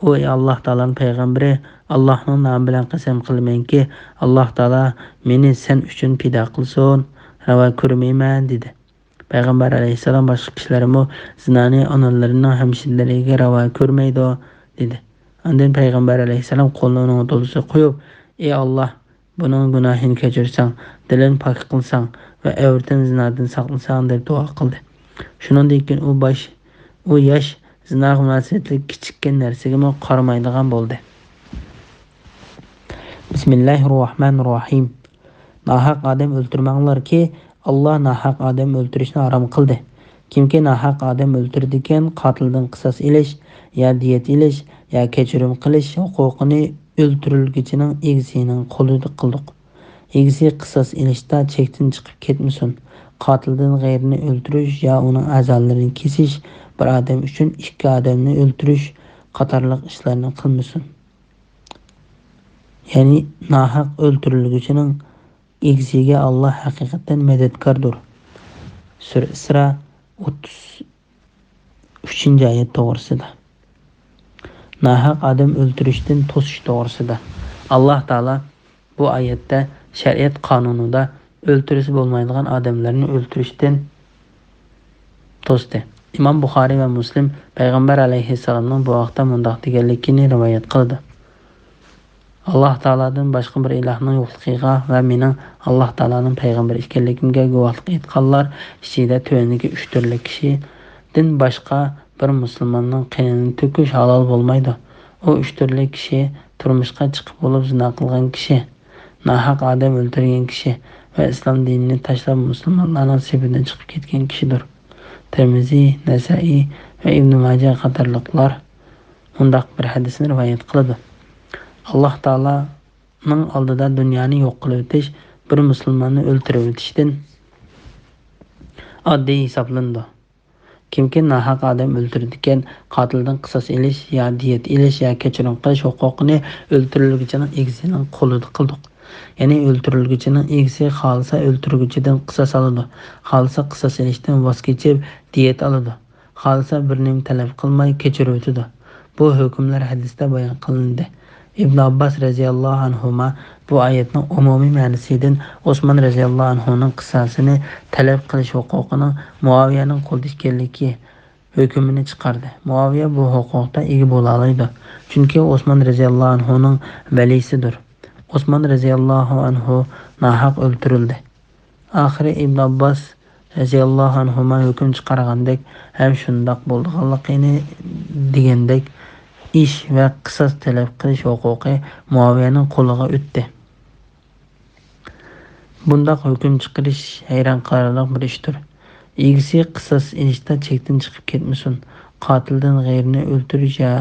ئۇ، «ئى ئاللاھ تائالانىڭ پەيغەمبىرى، ئاللاھنىڭ نامى بىلەن قەسەم قىلىمەنكى، ئاللاھ تائالا مېنى سەن ئۈچۈن پىدا قىلسۇن، راۋا كۆرمەيمەن» دېدى. پەيغەمبەر ئەلەيھىسسالام، «باشقا كىشىلەرمۇ زىنانى ئانىلىرىنىڭ ھەمشىرىلىرىگە راۋا كۆرمەيدۇ» دېدى. ئاندىن پەيغەمبەر ئەلەيھىسسالام قولىنى ئۇنىڭ دولىسىغا قويۇپ، «ئى ئاللاھ، بۇنىڭ گۇناھىنى كەچۈرسەڭ، دىلىنى پاك قىلساڭ ۋە ئەۋرىتىنى زىنادىن ساقلىساڭ» دەپ دۇئا قىلدى. شۇنىڭدىن كېيىن ئۇ باش، ئۇ ياش زىناغا مۇناسىۋەتلىك كىچىككىنە نەرسىگىمۇ قارىمايدىغان بولدى. بىسمىللاھىررەھمانىررەھىم. ناھەق ئادەم ئۆلتۈرمەڭلاركى، ئاللا ناھەق ئادەم ئۆلتۈرۈشنى ھارام قىلدى. كىمكى ناھەق ئادەم ئۆلتۈرىدىكەن، قاتىلدىن قىساس ئېلىش، يا دىيەت ئېلىش، يا كەچۈرۈم قىلىش ھوقۇقىنى ئۆلتۈرۈلگۈچىنىڭ ئىگىسىنىڭ قولىدا قىلدۇق. ئىگىسى قىساس ئېلىشتا چەكتىن چىقىپ كەتمىسۇن. قاتىلدىن غەيرىنى ئۆلتۈرۈش يا ئۇنىڭ ئەزالىرىنى كېسىش، بىر ئادەم ئۈچۈن ئىككى ئادەمنى ئۆلتۈرۈش قاتارلىق ئىشلارنى قىلمىسۇن. يەنى ناھەق ئۆلتۈرۈلگۈچىنىڭ ئىگىسىگە ئاللا ھەقىقەتەن مەدەتكاردۇر. سۈرە ئىسرا، ئوتتۇز ئۈچىنچى ئايەت توغرىسىدا. ناھەق ئادەم ئۆلتۈرۈشتىن توسۇش توغرىسىدا. ئاللا تائالا بۇ ئايەتتە شەرىئەت قانۇنىدا ئۆلتۈرسە بولمايدىغان ئادەملەرنى ئۆلتۈرۈشتىن توستى. ئىمام بۇخارىي ۋە مۇسلىم پەيغەمبەر ئەلەيھىسسالامنىڭ بۇ ھەقتە مۇنداق دېگەنلىكىنى رىۋايەت قىلىدۇ. ئاللا تائالادىن باشقا بىر ئىلاھنىڭ يوقلۇقىغا ۋە مېنىڭ ئاللا تائالانىڭ پەيغەمبىرى ئىكەنلىكىمگە گۇۋاھلىق ئېيتقانلار ئىچىدە تۆۋەندىكى ئۈچ تۈرلۈك كىشىدىن باشقا بىر مۇسۇلماننىڭ قېنىنى تۆكۈش ھالال بولمايدۇ. ئۇ ئۈچ تۈرلۈك كىشى تۇرمۇشقا چىقىپ بولۇپ زىنا قىلغان كىشى، ناھەق ئادەم ئۆلتۈرگەن كىشى ۋە ئىسلام دىنىنى تاشلاپ مۇسۇلمانلارنىڭ سېپىدىن چىقىپ كەتكەن كىشىدۇر. تىرمىزى، نەسائىي ۋە ئىبنى ماجە قاتارلىقلار مۇنداق بىر ھەدىسنى رىۋايەت قىلىدۇ. ئاللا تائالانىڭ ئالدىدا دۇنيانى يوق قىلىۋېتىش بىر مۇسۇلماننى ئۆلتۈرۈۋېتىشتىن ئاددىي ھېسابلىنىدۇ. كىمكى ناھەق ئادەم ئۆلتۈرىدىكەن، قاتىلدىن قىساس ئېلىش يا دىيەت ئېلىش يا كەچۈرۈم قىلىش ھوقۇقىنى ئۆلتۈرۈلگۈچىنىڭ ئىگىسىنىڭ قولىدا قىلدۇق. يەنى ئۆلتۈرۈلگۈچىنىڭ ئىگىسى خالىسا ئۆلتۈرگۈچىدىن قىساس ئالىدۇ، خالىسا قىساس ئېلىشتىن ۋاز كېچىپ دىيەت ئالىدۇ. خالىسا بىر نېمە تەلەپ قىلماي كەچۈرۈۋېتىدۇ. بۇ ھۆكۈملەر ھەدىستە بايان قىلىندى. ئىبن ئابباس رەزىياللاھۇ ئەنھۇما بۇ ئايەتنىڭ ئومۇمىي مەنىسىدىن ئوسمان رەزىياللاھۇ ئەنھۇنىڭ قىساسىنى تەلەپ قىلىش ھوقۇقىنىڭ مۇئاۋىيەنىڭ قولىدا ئىكەنلىكى ھۆكۈمىنى چىقاردى. مۇئاۋىيە بۇ ھوقۇقتا ئىگە بولالايدۇ، چۈنكى ئوسمان رەزىياللاھۇ ئەنھۇنىڭ ۋەلىسىدۇر. ئوسمان رەزىياللاھۇ ئەنھۇ ناھەق ئۆلتۈرۈلدى. ئاخىرى ئىبن ئابباس رەزىياللاھۇ ئەنھۇما ھۆكۈم چىقارغاندەك ھەم شۇنداق بولىدىغانلىقىنى دېگەندەك ئىش ۋە قىساس تەلەپ قىلىش ھوقۇقى مۇئاۋىيەنىڭ قولىغا ئۆتتى. بۇنداق ھۆكۈم چىقىرىش ھەيران قالارلىق بىر ئىشتۇر. ئىگىسى قىساس ئېلىشتا چەكتىن چىقىپ كەتمىسۇن. قاتىلدىن غەيرىنى ئۆلتۈرۈش يا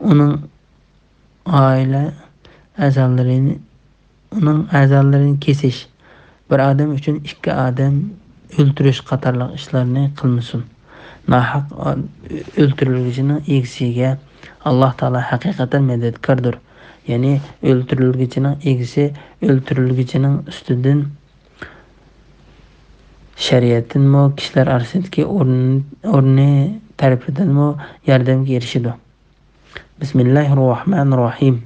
ئۇنىڭ ئائىلە ئەزالىرىنى، ئۇنىڭ ئەزالىرىنى كېسىش، بىر ئادەم ئۈچۈن ئىككى ئادەم ئۆلتۈرۈش قاتارلىق ئىشلارنى قىلمىسۇن. ناھەق ئا-، ئۆلتۈرۈلگۈچىنىڭ ئىگىسىگە ئاللا تائالا ھەقىقەتەن مەدەتكاردۇر. يەنى ئۆلتۈرۈلگۈچىنىڭ ئىگىسى ئۆلتۈرۈلگۈچىنىڭ ئۈستىدىن شەرىئەتتىنمۇ، كىشىلەر ئارىسىدىكى ئورۇن-، ئورنى تەرىپىدىنمۇ ياردەمگە ئېرىشىدۇ. بىسمىللاھىررەھمانىررەھىم.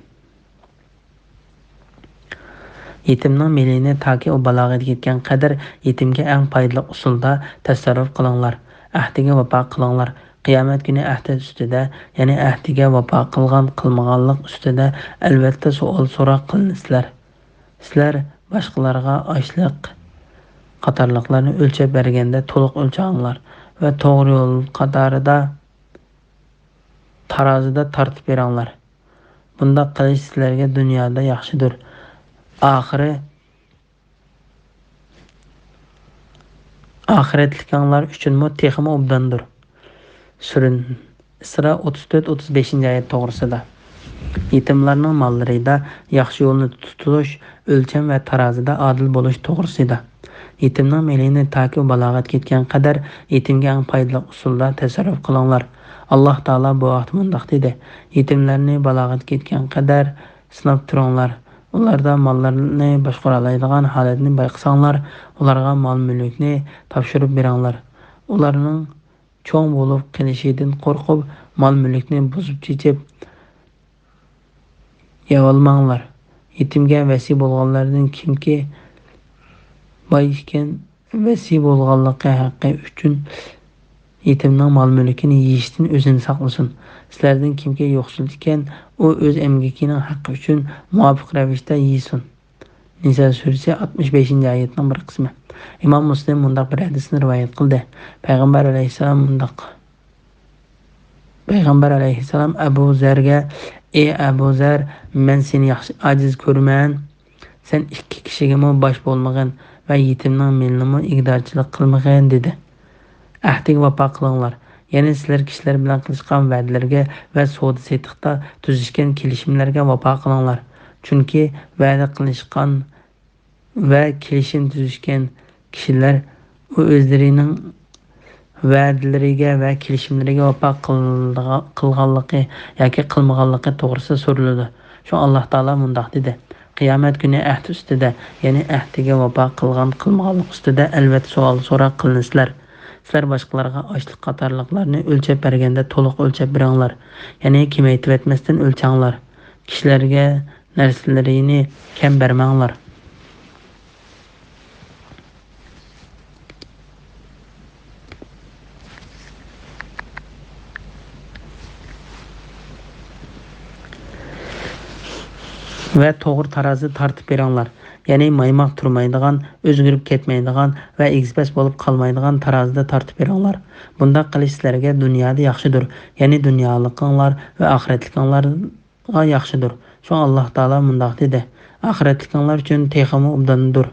يېتىمنىڭ مېلىنى تاكى ئۇ بالاغەتكە يەتكەن قەدەر يېتىمگە ئەڭ پايدىلىق ئۇسۇلدا تەسەررۇپ قىلىڭلار. ئەھدىگە ۋاپا قىلىڭلار. قىيامەت كۈنى ئەھدى ئۈستىدە، يەنى ئەھدىگە ۋاپا قىلغان، قىلمىغانلىق ئۈستىدە ئەلۋەتتە سوئال سوراق قىلىنىسىلەر. سىلەر باشقىلارغا ئاشلىق قاتارلىقلارنى ئۆلچەپ بەرگەندە تولۇق ئۆلچەڭلار ۋە توغرا يول قاتارىدا تارازىدا تارتىپ بېرىڭلار. بۇنداق قىلىش سىلەرگە دۇنيادا ياخشىدۇر. ئاخىرى، ئاخىرەتلىكىڭلار ئۈچۈنمۇ تېخىمۇ ئوبداندۇر. سۈرە ئىسرا ئوتتۇز تۆت، ئوتتۇز بەشىنچى ئايەت توغرىسىدا. يېتىملارنىڭ ماللىرىدا ياخشى يولنى تۇتۇش، ئۆلچەم ۋە تارازىدا ئادىل بولۇش توغرىسىدا. يېتىمنىڭ مېلىنى تاكى ئۇ بالاغەتكە يەتكەن قەدەر يېتىمگە ئەڭ پايدىلىق ئۇسۇلدا تەسەررۇپ قىلىڭلار. ئاللا تائالا بۇ ھەقتە مۇنداق دېدى: يېتىملەرنى بالاغەتكە يەتكەن قەدەر سىناپ تۇرۇڭلار. ئۇلاردا ماللارنى باشقۇرالايدىغان ھالەتنى بايقىساڭلار، ئۇلارغا مال-مۈلۈكنى تاپشۇرۇپ بېرىڭلار. ئۇلارنىڭ چوڭ بولۇپ قېلىشىدىن قورقۇپ، مال-مۈلۈكنى بۇزۇپ-چېچىپ يەۋالماڭلار. يېتىمگە ۋەسىي بولغانلاردىن كىمكى باي ئىكەن، ۋەسىي بولغانلىقى ھەققى ئۈچۈن يېتىمنىڭ مال-مۈلكىنى يېيىشتىن ئۆزىنى ساقلىسۇن. سىلەردىن كىمكى يوقسۇل ئىكەن، ئۇ ئۆز ئەمگىكىنىڭ ھەققى ئۈچۈن مۇۋاپىق رەۋىشتە يېسۇن. نىسا سۈرىسى ئاتمىش بەشىنچى ئايەتنىڭ بىر قىسمى. ئىمام مۇسلىم مۇنداق بىر ھەدىسنى رىۋايەت قىلدى. پەيغەمبەر ئەلەيھىسسالام مۇنداق پەيغەمبەر ئەلەيھىسسالام ئەبۇ زەرگە: «ئەي ئەبۇ زەر، مەن سېنى ياخشى ئاجىز كۆرىمەن. سەن ئىككى كىشىگىمۇ باش بولمىغىن ۋە يېتىمنىڭ مېلىنىمۇ ئىگىدارچىلىق قىلمىغىن» دېدى. ئەھدىگە ۋاپا قىلىڭلار. يەنى سىلەر كىشىلەر بىلەن قىلىشقان ۋەدىلەرگە ۋە سودا-سېتىقتا تۈزۈشكەن كېلىشىملەرگە ۋاپا قىلىڭلار. چۈنكى ۋەدە قىلىشقان ۋە كېلىشىم تۈزۈشكەن كىشىلەر ئۇ ئۆزلىرىنىڭ ۋەدىلىرىگە ۋە كېلىشىملىرىگە ۋاپا قىلىدىغا-، قىلغانلىقى ياكى قىلمىغانلىقى توغرىسىدا سورىلىدۇ. شۇڭا ئاللاھ تائالا مۇنداق دېدى: «قىيامەت كۈنى ئەھدى ئۈستىدە، يەنى ئەھدىگە ۋاپا قىلغان-قىلمىغانلىق ئۈستىدە ئەلۋەتتە سوئال-سوراق قىلىنىسىلەر. سىلەر باشقىلارغا ئاشلىق قاتارلىقلارنى ئۆلچەپ بەرگەندە تولۇق ئۆلچەپ بېرىڭلار، يەنى كېمەيتىۋەتمەستىن ئۆلچەڭلار. كىشىلەرگە نەرسىلىرىنى كەم بەرمەڭلار.» ۋە توغرا تارازى تارتىپ بېرىڭلار. يەنى مايماق تۇرمايدىغان، ئۆزگىرىپ كەتمەيدىغان ۋە ئېگىز-پەس بولۇپ قالمايدىغان تارازىدا تارتىپ بېرىڭلار. بۇنداق قىلىش سىلەرگە دۇنيادا ياخشىدۇر، يەنى دۇنيالىقىڭلار ۋە ئاخىرەتلىكىڭلارغا ياخشىدۇر. شۇڭا ئاللاھ تائالا مۇنداق دېدى: «ئاخىرەتلىكىڭلار ئۈچۈن تېخىمۇ ئوبداندۇر.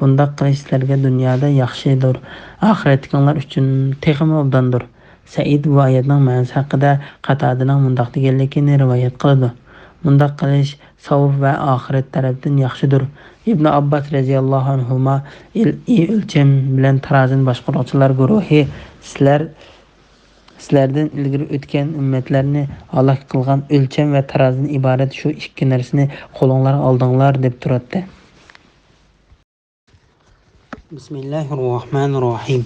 بۇنداق قىلىش سىلەرگە دۇنيادا ياخشىدۇر، ئاخىرەتلىكىڭلار ئۈچۈن تېخىمۇ ئوبداندۇر.» سەئىد بۇ ئايەتنىڭ مەنىسى ھەققىدە قاتادىنىڭ مۇنداق دېگەنلىكىنى رىۋايەت قىلىدۇ: «بۇنداق قىلىش ساۋاب ۋە ئاخىرەت تەرەپتىن ياخشىدۇر.» ئىبنى ئابباس رەزىياللاھۇ ئەنھۇما: «ئىل-، ئى ئۆلچەم بىلەن تارازىنى باشقۇرغۇچىلار گۇرۇھى، سىلەر، سىلەردىن ئىلگىرى ئۆتكەن ئۈممەتلەرنى ھالاك قىلغان ئۆلچەم ۋە تارازىدىن ئىبارەت شۇ ئىككى نەرسىنى قولۇڭلارغا ئالدىڭلار» دەپ تۇراتتى. بىسمىللاھىررەھمانىررەھىم.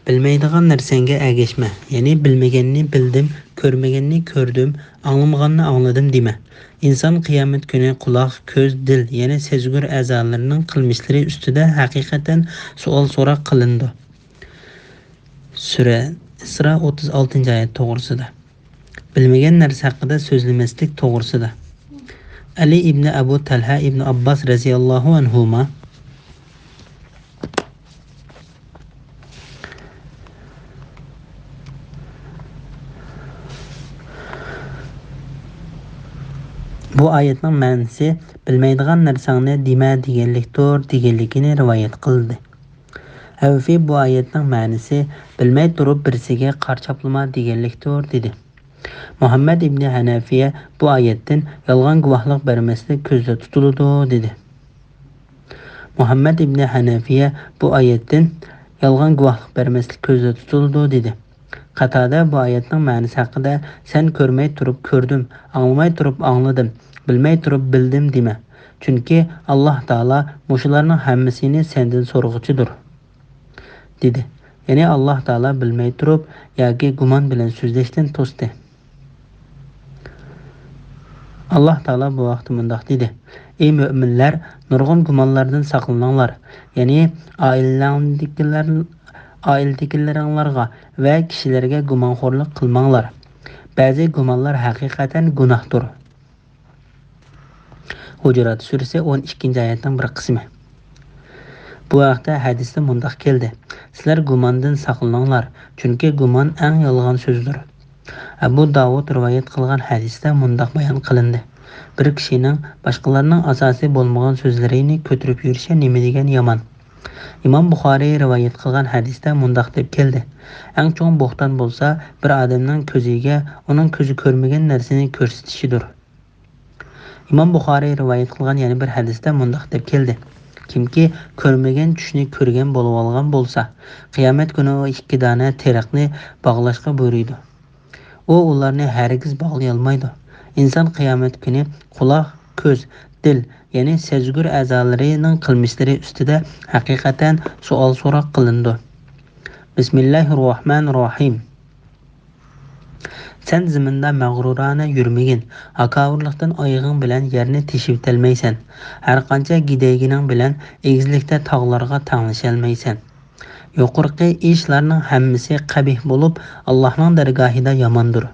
بىلمەيدىغان نەرسەڭگە ئەگەشمە، يەنى بىلمىگەننى بىلدىم، كۆرمىگەننى كۆردۈم، ئاڭلىمىغاننى ئاڭلىدىم دېمە. ئىنسان قىيامەت كۈنى قۇلاق، كۆز، دىل، يەنى سەزگۈر ئەزالىرىنىڭ قىلمىشلىرى ئۈستىدە ھەقىقەتەن سوئال سوراق قىلىنىدۇ. سۈرە ئىسرا ئوتتۇز ئالتىنچى ئايەت توغرىسىدا. بىلمىگەن نەرسە ھەققىدە سۆزلىمەسلىك توغرىسىدا. ئەلى ئىبنى ئەبۇ تەلھە ئىبنى ئابباس رەزىياللاھۇ ئەنھۇما بۇ ئايەتنىڭ مەنىسى «بىلمەيدىغان نەرسەڭنى دېمە» دېگەنلىكتۇر دېگەنلىكىنى رىۋايەت قىلدى. ھەۋفى بۇ ئايەتنىڭ مەنىسى «بىلمەي تۇرۇپ بىرسىگە قارا چاپلىما» دېگەنلىكتۇر، دېدى. مۇھەممەد ئىبنى ھەنەفىيە بۇ ئايەتتىن «يالغان گۇۋاھلىق بەرمەسلىك كۆزدە تۇتۇلىدۇ» دېدى. مۇھەممەد ئىبنى ھەنەفىيە بۇ ئايەتتىن «يالغان گۇۋاھلىق بەرمەسلىك كۆزدە تۇتۇلىدۇ» دېدى. قاتادە بۇ ئايەتنىڭ مەنىسى ھەققىدە: «سەن كۆرمەي تۇرۇپ كۆردۈم، ئاڭلىماي تۇرۇپ ئاڭلىدىم، بىلمەي تۇرۇپ بىلدىم دېمە. چۈنكى ئاللاھ تائالا مۇشۇلارنىڭ ھەممىسىنى سەندىن سورىغۇچىدۇر» دېدى. يەنى ئاللاھ تائالا بىلمەي تۇرۇپ ياكى گۇمان بىلەن سۆزلەشتىن توستى. ئاللاھ تائالا بۇ ھەقتە مۇنداق دېدى: «ئەي مۆمىنلەر، نۇرغۇن گۇمانلاردىن ساقلىنىڭلار، يەنى ئائىلىلەڭدىكىلەر، ئائىلىدىكىلىرىڭلارغا ۋە كىشىلەرگە گۇمانخورلۇق قىلماڭلار. بەزى گۇمانلار ھەقىقەتەن گۇناھتۇر.» ھۇجۇرات سۈرىسى ئون ئىككىنچى ئايەتنىڭ بىر قىسمى. بۇ ھەقتە ھەدىستە مۇنداق كەلدى: «سىلەر گۇماندىن ساقلىنىڭلار، چۈنكى گۇمان ئەڭ يالغان سۆزدۇر.» ئەبۇ داۋۇد رىۋايەت قىلغان ھەدىستە مۇنداق بايان قىلىندى: «بىر كىشىنىڭ باشقىلارنىڭ ئاساسى بولمىغان سۆزلىرىنى كۆتۈرۈپ يۈرۈشى نېمە دېگەن يامان.» ئىمام بۇخارىي رىۋايەت قىلغان ھەدىستە مۇنداق دەپ كەلدى: «ئەڭ چوڭ بوھتان بولسا، بىر ئادەمنىڭ كۆزىگە ئۇنىڭ كۆزى كۆرمىگەن نەرسىنى كۆرسىتىشىدۇر.» ئىمام بۇخارىي رىۋايەت قىلغان يەنە بىر ھەدىستە مۇنداق دەپ كەلدى: «كىمكى كۆرمىگەن چۈشنى كۆرگەن بولۇۋالغان بولسا، قىيامەت كۈنى ئۇ ئىككى دانە تېرىقنى باغلاشقا بۇيرۇيدۇ. ئۇ ئۇلارنى ھەرگىز باغلىيالمايدۇ.» ئىنسان قىيامەت كۈنى قۇلاق، كۆز، دىل، يەنى سەزگۈر ئەزالىرىنىڭ قىلمىشلىرى ئۈستىدە ھەقىقەتەن سوئال سوراق قىلىنىدۇ. بىسمىللاھىررەھمانىررەھىم. سەن زېمىندا مەغرۇرانە يۈرمىگىن، ھاكاۋۇرلۇقتىن ئايىغىڭ بىلەن يەرنى تېشىۋېتەلمەيسەن، ھەرقانچە گىدەيگىنىڭ بىلەن ئېگىزلىكتە تاغلارغا تەڭلىشەلمەيسەن. يۇقىرىقى ئىشلارنىڭ ھەممىسى قەبىھ بولۇپ، ئاللاھنىڭ دەرگاھىدا ياماندۇر.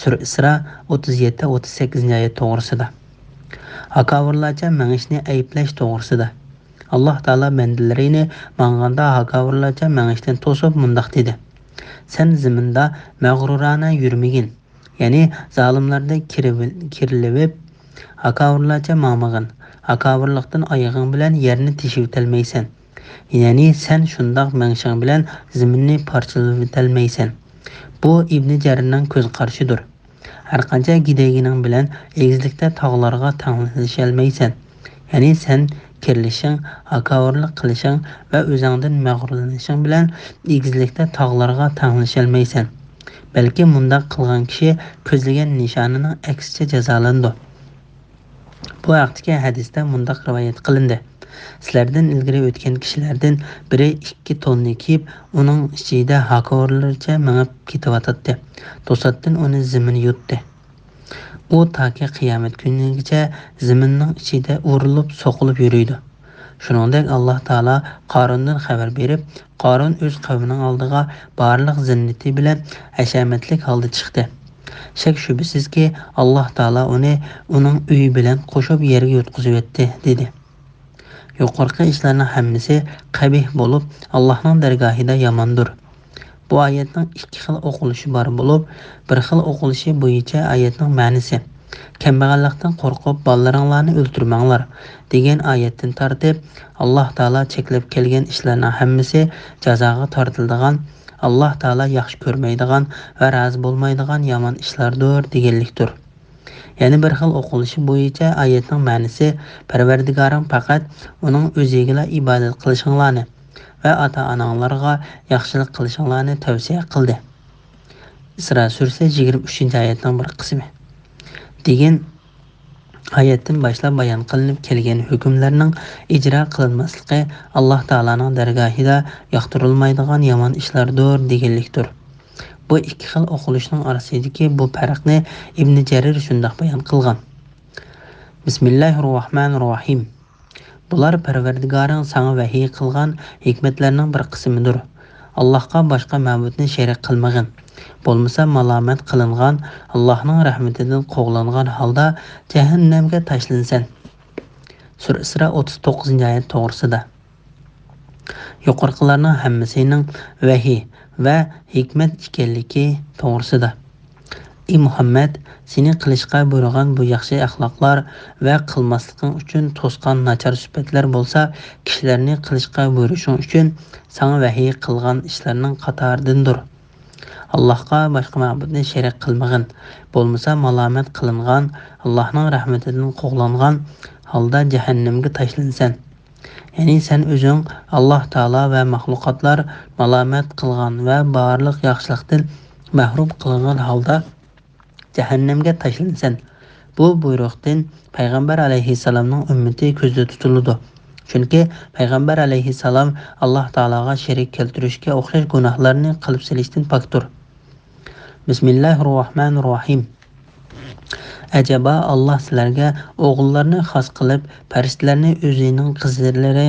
سۈرە ئىسرا ئوتتۇز يەتتە، ئوتتۇز سەككىزىنچى ئايەت توغرىسىدا. ھاكاۋۇرلارچە مېڭىشنى ئەيىبلەش توغرىسىدا. ئاللاھ تائالا بەندىلىرىنى ماڭغاندا ھاكاۋۇرلارچە مېڭىشتىن توسۇپ مۇنداق دېدى: سەن زېمىندا مەغرۇرانە يۈرمىگىن، يەنى زالىملاردەك كىرىۋىل-، كىرىلىۋىپ، ھاكاۋۇرلارچە ماڭمىغىن. ھاكاۋۇرلۇقتىن ئايىغىڭ بىلەن يەرنى تېشىۋېتەلمەيسەن. يەنى سەن شۇنداق مېڭىشىڭ بىلەن زېمىننى پارچىلىۋېتەلمەيسەن. بۇ ئىبنى جەرىرنىڭ كۆز قارىشىدۇر. ھەرقانچە گىدەيگىنىڭ بىلەن ئېگىزلىكتە تاغلارغا تەڭلىشەلمەيسەن. يەنى سەن كىرلىشىڭ، ھاكاۋۇرلۇق قىلىشىڭ ۋە ئۆزۈڭدىن مەغرۇرلىنىشىڭ بىلەن ئېگىزلىكتە تاغلارغا تەڭلىشەلمەيسەن. بەلكى مۇنداق قىلغان كىشى كۆزلىگەن نىشانىنىڭ ئەكسىچە جازالىنىدۇ. بۇ ھەقتىكى ھەدىستە مۇنداق رىۋايەت قىلىندى: سىلەردىن ئىلگىرى ئۆتكەن كىشىلەردىن بىرى ئىككى توننى كىيىپ، ئۇنىڭ ئىچىدە ھاكاۋۇرلىرىچە مېڭىپ كېتىۋاتاتتى. توساتتىن ئۇنى زېمىن يۇتتى. ئۇ تاكى قىيامەت كۈنىگىچە زېمىننىڭ ئىچىدە ئۇرۇلۇپ، سوقۇلۇپ يۈرىدۇ. شۇنىڭدەك ئاللاھ تائالا قارۇندىن خەۋەر بېرىپ، قارۇن ئۆز قەۋمىنىڭ ئالدىغا بارلىق زىننىتى بىلەن ھەشەمەتلىك ھالدا چىقتى. شەك-شۈبھىسىزكى، ئاللاھ تائالا ئۇنى ئۇنىڭ ئۆيى بىلەن قوشۇپ يەرگە يۇتقۇزۇۋەتتى، دېدى. يۇقىرىقى ئىشلارنىڭ ھەممىسى قەبىھ بولۇپ، ئاللاھنىڭ دەرگاھىدا ياماندۇر. بۇ ئايەتنىڭ ئىككى خىل ئوقۇلۇشى بار بولۇپ، بىر خىل ئوقۇلۇشى بويىچە ئايەتنىڭ مەنىسى، كەمبەغەللىكتىن قورقۇپ، بالىلىرىڭلارنى ئۆلتۈرمەڭلار، دېگەن ئايەتتىن تارتىپ، ئاللاھ تائالا چەكلەپ كەلگەن ئىشلارنىڭ ھەممىسى جازاغا تارتىلىدىغان، ئاللاھ تائالا ياخشى كۆرمەيدىغان ۋە رازى بولمايدىغان يامان ئىشلاردۇر، دېگەنلىكتۇر. يەنە بىر خىل ئوقۇلۇشى بويىچە ئايەتنىڭ مەنىسى، پەرۋەردىگارىڭ پەقەت ئۇنىڭ ئۆزىگىلا ئىبادەت قىلىشىڭلارنى ۋە ئاتا-ئاناڭلارغا ياخشىلىق قىلىشىڭلارنى تەۋسىيە قىلدى. ئىسرا سۈرىسى يىگىرمە ئۈچىنچى ئايەتنىڭ بىر قىسمى. دېگەن ئايەتتىن باشلاپ بايان قىلىنىپ كەلگەن ھۆكۈملەرنىڭ ئىجرا قىلىنماسلىقى ئاللاھ تائالانىڭ دەرگاھىدا ياقتۇرۇلمايدىغان يامان ئىشلاردۇر، دېگەنلىكتۇر. بۇ ئىككى خىل ئوقۇلۇشنىڭ ئارىسىدىكى بۇ پەرقنى ئىبنى جەرىر شۇنداق بايان قىلغان: بىسمىللاھىر راھمانىر راھىم. بۇلار پەرۋەردىگارىڭ ساڭا ۋەھىي قىلغان ھېكمەتلەرنىڭ بىر قىسمىدۇر. ئاللاھقا باشقا مەبۇدنى شېرىك قىلمىغىن. بولمىسا مالامەت قىلىنغان، ئاللاھنىڭ رەھمىتىدىن قوغلانغان ھالدا جەھەننەمگە تاشلىنىسەن. سۈرە ئىسرا ئوتتۇز توققۇزىنچى ئايەت توغرىسىدا. يۇقىرىقىلارنىڭ ھەممىسىنىڭ ۋەھىي ۋە ھېكمەت ئىكەنلىكى توغرىسىدا. ئى مۇھەممەد، سېنى قىلىشقا بۇيرۇغان بۇ ياخشى ئەخلاقلار ۋە قىلماسلىقىڭ ئۈچۈن توسقان ناچار سۈپەتلەر بولسا، كىشىلەرنى قىلىشقا بۇيرۇشۇڭ ئۈچۈن ساڭا ۋەھىي قىلغان ئىشلارنىڭ قاتارىدىندۇر. ئاللاھقا باشقا مەبۇدنى شېرىك قىلمىغىن، بولمىسا مالامەت قىلىنغان، ئاللاھنىڭ رەھمىتىدىن قوغلانغان ھالدا جەھەننەمگە تاشلىنىسەن. يەنى سەن ئۆزۈڭ ئاللاھ تائالا ۋە مەخلۇقاتلار مالامەت قىلغان ۋە بارلىق ياخشىلىقتىن مەھرۇم قىلىنغان ھالدا جەھەننەمگە تاشلىنىسەن. بۇ بۇيرۇقتىن پەيغەمبەر ئەلەيھىسسالامنىڭ ئۈممىتى كۆزدە تۇتۇلىدۇ. چۈنكى پەيغەمبەر ئەلەيھىسسالام ئاللاھ تائالاغا شېرىك كەلتۈرۈشكە ئوخشاش گۇناھلارنى قىلىپ سېلىشتىن پاكتۇر. بىسمىللاھىر راھمانىر راھىم. ئەجەبا، ئاللاھ سىلەرگە ئوغۇللارنى خاس قىلىپ، پەرىشتىلەرنى ئۆزىنىڭ قىزلىرى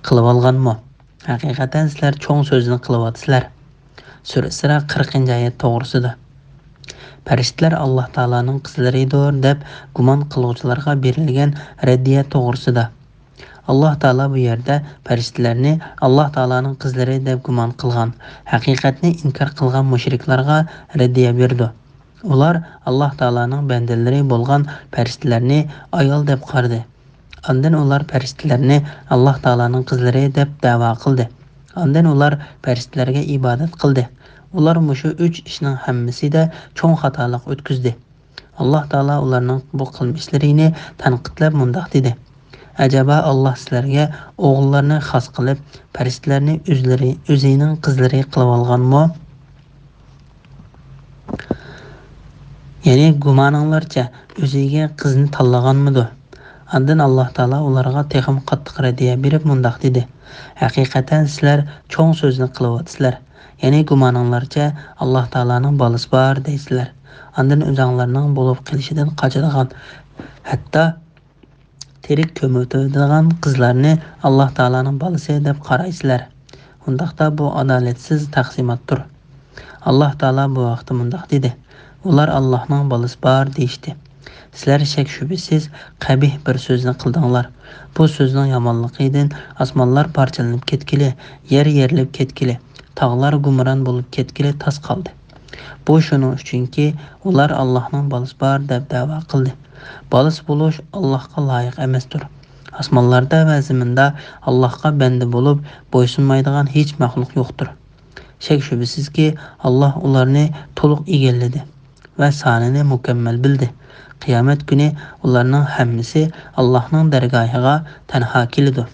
قىلىۋالغانمۇ؟ ھەقىقەتەن سىلەر چوڭ سۆزنى قىلىۋاتىسىلەر. سۈرە ئىسرا قىرىقىنچى ئايەت توغرىسىدا. پەرىشتىلەر ئاللاھ تائالانىڭ قىزلىرىدۇر دەپ گۇمان قىلغۇچىلارغا بېرىلگەن رەددىيە توغرىسىدا. ئاللاھ تائالا بۇ يەردە پەرىشتىلەرنى ئاللاھ تائالانىڭ قىزلىرى دەپ گۇمان قىلغان، ھەقىقەتنى ئىنكار قىلغان مۇشرىكلارغا رەددىيە بېرىدۇ. ئۇلار ئاللاھ تائالانىڭ بەندىلىرى بولغان پەرىشتىلەرنى ئايال دەپ قارىدى. ئاندىن ئۇلار پەرىشتىلەرنى ئاللاھ تائالانىڭ قىزلىرى دەپ دەۋا قىلدى. ئاندىن ئۇلار پەرىشتىلەرگە ئىبادەت قىلدى. ئۇلار مۇشۇ ئۈچ ئىشنىڭ ھەممىسىدە چوڭ خاتالىق ئۆتكۈزدى. ئاللاھ تائالا ئۇلارنىڭ بۇ قىلمىشلىرىنى تەنقىدلەپ مۇنداق دېدى: ئەجەبا، ئاللاھ سىلەرگە ئوغۇللارنى خاس قىلىپ، پەرىشتىلەرنى ئۆزلىرى، ئۆزىنىڭ قىزلىرى قىلىۋالغانمۇ؟ يەنى گۇمانىڭلارچە ئۆزىگە قىزنى تاللىغانمىدۇ؟ ئاندىن ئاللاھ تائالا ئۇلارغا تېخىمۇ قاتتىق رەددىيە بېرىپ مۇنداق دېدى: ھەقىقەتەن سىلەر چوڭ سۆزنى قىلىۋاتىسىلەر. يەنى گۇمانىڭلارچە ئاللاھ تائالانىڭ بالىسى بار دەيسىلەر. ئاندىن ئۆزۈڭلارنىڭ بولۇپ قېلىشىدىن قاچىدىغان، ھەتتا تىرىك كۆمۈۋېتىدىغان قىزلارنى ئاللاھ تائالانىڭ بالىسى دەپ قارايسىلەر. ئۇنداقتا بۇ ئادالەتسىز تەقسىماتتۇر. ئاللاھ تائالا بۇ ھەقتە مۇنداق دېدى: ئۇلار ئاللاھنىڭ بالىسى بار دېيىشتى. سىلەر شەك-شۈبھىسىز قەبىھ بىر سۆزنى قىلدىڭلار. بۇ سۆزنىڭ يامانلىقىدىن ئاسمانلار پارچىلىنىپ كەتكىلى، يەر يېرىلىپ كەتكىلى، تاغلار گۇمران بولۇپ كەتكىلى تاس قالدى. بۇ شۇنىڭ ئۈچۈنكى، ئۇلار ئاللاھنىڭ بالىسى بار دەپ دەۋا قىلدى. بالىسى بولۇش ئاللاھقا لايىق ئەمەستۇر. ئاسمانلاردا ۋە زېمىندا ئاللاھقا بەندە بولۇپ بويسۇنمايدىغان ھېچ مەخلۇق يوقتۇر. شەك-شۈبھىسىزكى، ئاللاھ ئۇلارنى تولۇق ئىگىلىدى ۋە سانىنى مۇكەممەل بىلدى. قىيامەت كۈنى ئۇلارنىڭ ھەممىسى ئاللاھنىڭ دەرگاھىغا تەنھا كېلىدۇ.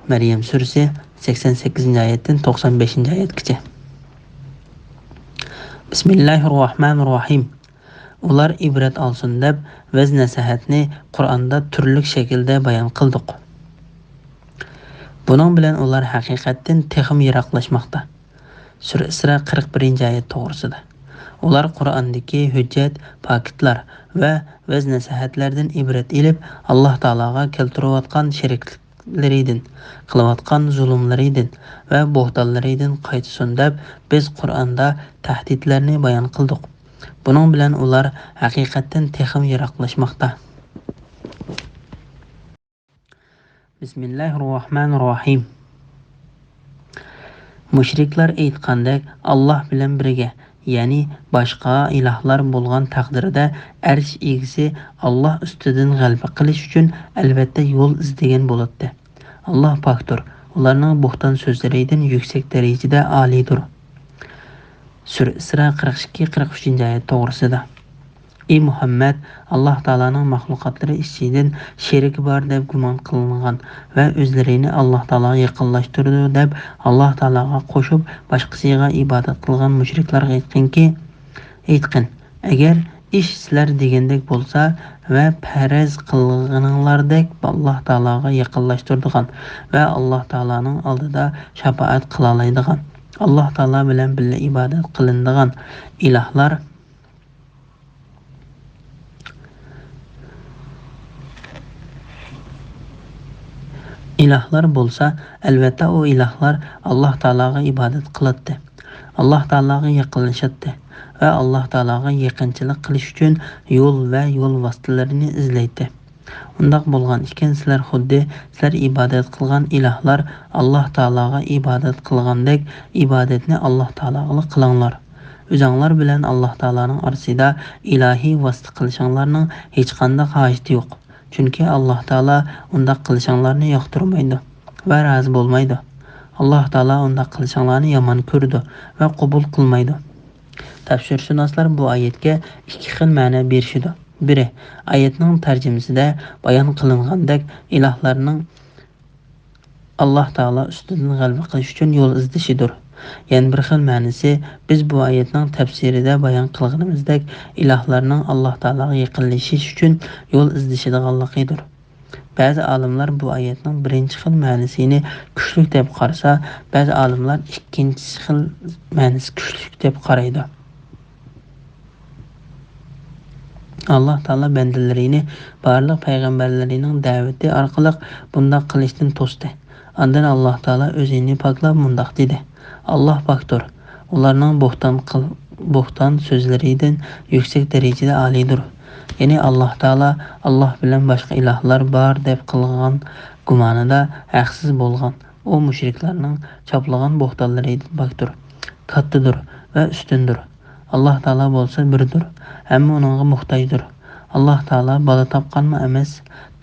مەريەم سۈرىسى، سەكسەن سەككىزىنچى ئايەتتىن توقسان بەشىنچى ئايەتكىچە. بىسمىللاھىررەھمانىررەھىم. ئۇلار ئىبرەت ئالسۇن دەپ، ۋەز-نەسىھەتنى قۇرئاندا تۈرلۈك شەكىلدە بايان قىلدۇق. بۇنىڭ بىلەن ئۇلار ھەقىقەتتىن تېخىمۇ يىراقلاشماقتا. سۈرە ئىسرا، قىرىق بىرىنچى ئايەت توغرىسىدا. ئۇلار قۇرئاندىكى ھۆججەت، پاكىتلار ۋە ۋەز-نەسىھەتلەردىن ئىبرەت ئېلىپ، ئاللاھ تائالاغا كەلتۈرۈۋاتقان شېرىكلىرىدىن، قىلىۋاتقان زۇلۇملىرىدىن ۋە بوھتانلىرىدىن قايتسۇن دەپ، بىز قۇرئاندا تەھدىتلەرنى بايان قىلدۇق. بۇنىڭ بىلەن ئۇلار ھەقىقەتتىن تېخىمۇ يىراقلاشماقتا. بىسمىللاھىررەھمانىررەھىم. مۇشرىكلار ئېيتقاندەك، ئاللاھ بىلەن بىرگە، يەنى باشقا ئىلاھلار بولغان تەقدىردە، ئەرش ئىگىسى ئاللاھ ئۈستىدىن غەلىبە قىلىش ئۈچۈن ئەلۋەتتە يول ئىزدىگەن بولاتتى. ئاللاھ پاكتۇر، ئۇلارنىڭ بوھتان سۆزلىرىدىن يۈكسەك دەرىجىدە ئالىيدۇر. سۈرە ئىسرا، قىرىق ئىككى، قىرىق ئۈچىنچى ئايەت توغرىسىدا. ئى مۇھەممەد، ئاللاھ تائالانىڭ مەخلۇقاتلىرى ئىچىدىن شېرىكى بار دەپ گۇمان قىلىنغان ۋە ئۆزلىرىنى ئاللاھ تائالاغا يېقىنلاشتۇرىدۇ دەپ ئاللاھ تائالاغا قوشۇپ باشقىسىغا ئىبادەت قىلغان مۇشرىكلارغا ئېيتقىنكى، ئېيتقىن، ئەگەر ئىش سىلەر دېگەندەك بولسا ۋە پەرەز قىلغىنىڭلاردەك ئاللاھ تائالاغا يېقىنلاشتۇرىدىغان ۋە ئاللاھ تائالانىڭ ئالدىدا شاپائەت قىلالايدىغان، ئاللاھ تائالا بىلەن بىللە ئىبادەت قىلىنىدىغان ئىلاھلار، ئىلاھلار بولسا، ئەلۋەتتە ئۇ ئىلاھلار ئاللاھ تائالاغا ئىبادەت قىلاتتى، ئاللاھ تائالاغا يېقىنلىشاتتى ۋە ئاللاھ تائالاغا يېقىنچىلىق قىلىش ئۈچۈن يول ۋە يول ۋاسىتىلىرىنى ئىزدەيتتى. ئۇنداق بولغان ئىكەن، سىلەر خۇددى سىلەر ئىبادەت قىلغان ئىلاھلار ئاللاھ تائالاغا ئىبادەت قىلغاندەك ئىبادەتنى ئاللاھ تائالاغىلا قىلىڭلار. ئۆزۈڭلار بىلەن ئاللاھ تائالانىڭ ئارىسىدا ئىلاھىي ۋاسىتە قىلىشىڭلارنىڭ ھېچقانداق ھاجىتى يوق. چۈنكى ئاللاھ تائالا ئۇنداق قىلىشىڭلارنى ياقتۇرمايدۇ ۋە رازى بولمايدۇ. ئاللاھ تائالا ئۇنداق قىلىشىڭلارنى يامان كۆرىدۇ ۋە قوبۇل قىلمايدۇ. تەپسىرشۇناسلار بۇ ئايەتكە ئىككى خىل مەنە بېرىشىدۇ. بىرى، ئايەتنىڭ تەرجىمىسىدە بايان قىلىنغاندەك، ئىلاھلارنىڭ ئاللاھ تائالا ئۈستىدىن غەلىبە قىلىش ئۈچۈن يول ئىزدىشىدۇر. يەنە بىر خىل مەنىسى، بىز بۇ ئايەتنىڭ تەپسىرىدە بايان قىلغىنىمىزدەك، ئىلاھلارنىڭ ئاللاھ تائالاغا يېقىنلىشىش ئۈچۈن يول ئىزدىشىدىغانلىقىدۇر. بەزى ئالىملار بۇ ئايەتنىڭ بىرىنچى خىل مەنىسىنى كۈچلۈك دەپ قارىسا، بەزى ئالىملار ئىككىنچى خىل مەنىسى كۈچلۈك دەپ قارايدۇ. ئاللاھ تائالا بەندىلىرىنى بارلىق پەيغەمبەرلىرىنىڭ دەۋىتى ئارقىلىق بۇنداق قىلىشتىن توستى. ئاندىن ئاللاھ تائالا ئۆزىنى پاكلاپ مۇنداق دېدى: ئاللاھ پاكتۇر، ئۇلارنىڭ بوھتان قىل-، بوھتان سۆزلىرىدىن يۈكسەك دەرىجىدە ئالىيدۇر. يەنى ئاللاھ تائالا ئاللاھ بىلەن باشقا ئىلاھلار بار دەپ قىلغان گۇمانىدا ھەقسىز بولغان ئۇ مۇشرىكلارنىڭ چاپلىغان بوھتانلىرىدىن پاكتۇر، كاتتىدۇر ۋە ئۈستۈندۇر. ئاللاھ تائالا بولسا بىردۇر، ھەممە ئۇنىڭغا موھتاجدۇر. ئاللاھ تائالا بالا تاپقانمۇ ئەمەس،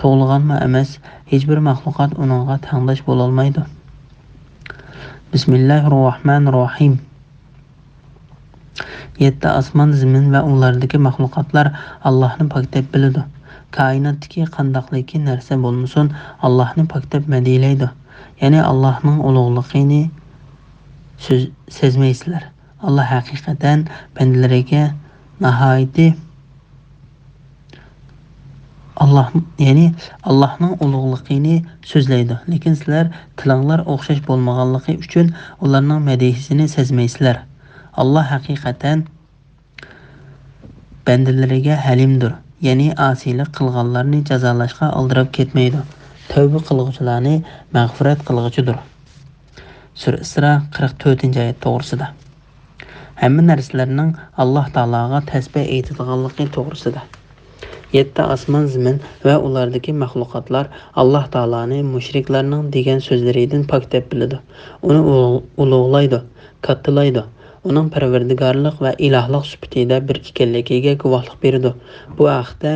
تۇغۇلغانمۇ ئەمەس، ھېچبىر مەخلۇقات ئۇنىڭغا تەڭداش بولالمايدۇ. بىسمىللاھىررەھمانىررەھىم. يەتتە ئاسمان، زېمىن ۋە ئۇلاردىكى مەخلۇقاتلار ئاللاھنى پاك دەپ بىلىدۇ. كائىناتتىكى قانداقلىكى نەرسە بولمىسۇن، ئاللاھنى پاك دەپ مەدھىيلەيدۇ. يەنى ئاللاھنىڭ ئۇلۇغلۇقىنى سۆز-، سەزمەيسىلەر. ئاللاھ ھەقىقەتەن بەندىلىرىگە ناھايىتى، ئاللاھ، يەنى ئاللاھنىڭ ئۇلۇغلۇقىنى سۆزلەيدۇ، لېكىن سىلەر تىلىڭلار ئوخشاش بولمىغانلىقى ئۈچۈن ئۇلارنىڭ مەدھىيىسىنى سەزمەيسىلەر. ئاللاھ ھەقىقەتەن بەندىلىرىگە ھەلىمدۇر، يەنى ئاسىيلىق قىلغانلارنى جازالاشقا ئالدىراپ كەتمەيدۇ، تەۋبە قىلغۇچىلارنى مەغپىرەت قىلغۇچىدۇر. سۈرە ئىسرا، قىرىق تۆتىنچى ئايەت توغرىسىدا. ھەممە نەرسىلەرنىڭ ئاللاھ تائالاغا تەسبىھ ئېيتىدىغانلىقى توغرىسىدا. يەتتە ئاسمان زېمىن ۋە ئۇلاردىكى مەخلۇقاتلار ئاللاھ تائالانى مۇشرىكلارنىڭ دېگەن سۆزلىرىدىن پاك دەپ بىلىدۇ. ئۇنى ئۇلۇغ-، ئۇلۇغلايدۇ، كاتتىلايدۇ. ئۇنىڭ پەرۋەردىگارلىق ۋە ئىلاھلىق سۈپىتىدە بىر ئىكەنلىكىگە گۇۋاھلىق بېرىدۇ. بۇ ھەقتە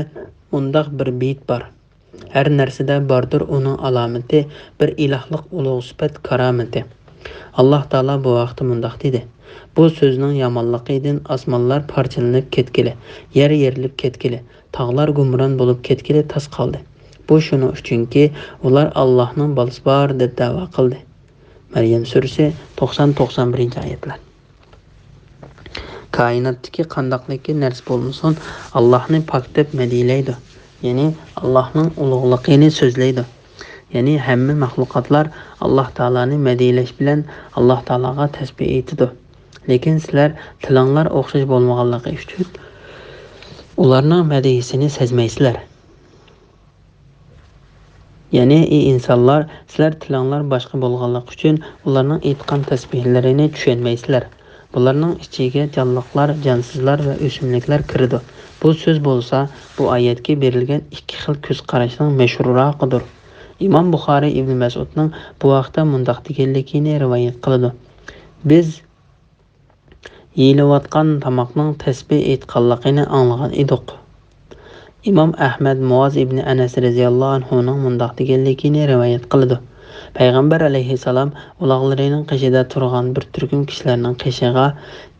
مۇنداق بىر بېيىت بار: ھەر نەرسىدە باردۇر ئۇنىڭ ئالامىتى، بىر ئىلاھلىق ئۇلۇغ سۈپەت كارامىتى. ئاللاھ تائالا بۇ ھەقتە مۇنداق دېدى: بۇ سۆزنىڭ يامانلىقىدىن ئاسمانلار پارچىلىنىپ كەتكىلى، يەر يېرىلىپ كەتكىلى، تاغلار گۇمران بولۇپ كەتكىلى تاس قالدى. بۇ شۇنىڭ ئۈچۈنكى، ئۇلار ئاللاھنىڭ بالىسى بار دەپ دەۋا قىلدى. مەريەم سۈرىسى، توقسان، توقسان بىرىنچى ئايەتلەر. كائىناتتىكى قانداقلىكى نەرسە بولمىسۇن، ئاللاھنى پاك دەپ مەدھىيلەيدۇ. يەنى ئاللاھنىڭ ئۇلۇغلۇقىنى سۆزلەيدۇ. يەنى ھەممە مەخلۇقاتلار ئاللاھ تائالانى مەدھىيلەش بىلەن ئاللاھ تائالاغا تەسبىھ ئېيتىدۇ. لېكىن سىلەر تىلىڭلار ئوخشاش بولمىغانلىقى ئۈچۈن ئۇلارنىڭ مەدھىيىسىنى سەزمەيسىلەر. يەنى، ئى ئىنسانلار، سىلەر تىلىڭلار باشقا بولغانلىقى ئۈچۈن ئۇلارنىڭ ئېيتقان تەسبىھلىرىنى چۈشەنمەيسىلەر. بۇلارنىڭ ئىچىگە جانلىقلار، جانسىزلار ۋە ئۆسۈملۈكلەر كىرىدۇ. بۇ سۆز بولسا، بۇ ئايەتكە بېرىلگەن ئىككى خىل كۆز قاراشنىڭ مەشھۇرراقىدۇر. ئىمام بۇخارىي ئىبنى مەسئۇدنىڭ بۇ ھەقتە مۇنداق دېگەنلىكىنى رىۋايەت قىلىدۇ: بىز يېيىلىۋاتقان تاماقنىڭ تەسبىھ ئېيتقانلىقىنى ئاڭلىغان ئىدۇق. ئىمام ئەھمەد مۇئاز ئىبنى ئەنەس رەزىياللاھۇ ئەنھۇنىڭ مۇنداق دېگەنلىكىنى رىۋايەت قىلىدۇ: پەيغەمبەر ئەلەيھىسسالام ئۇلاغلىرىنىڭ قېشىدا تۇرغان بىر تۈركۈم كىشىلەرنىڭ قېشىغا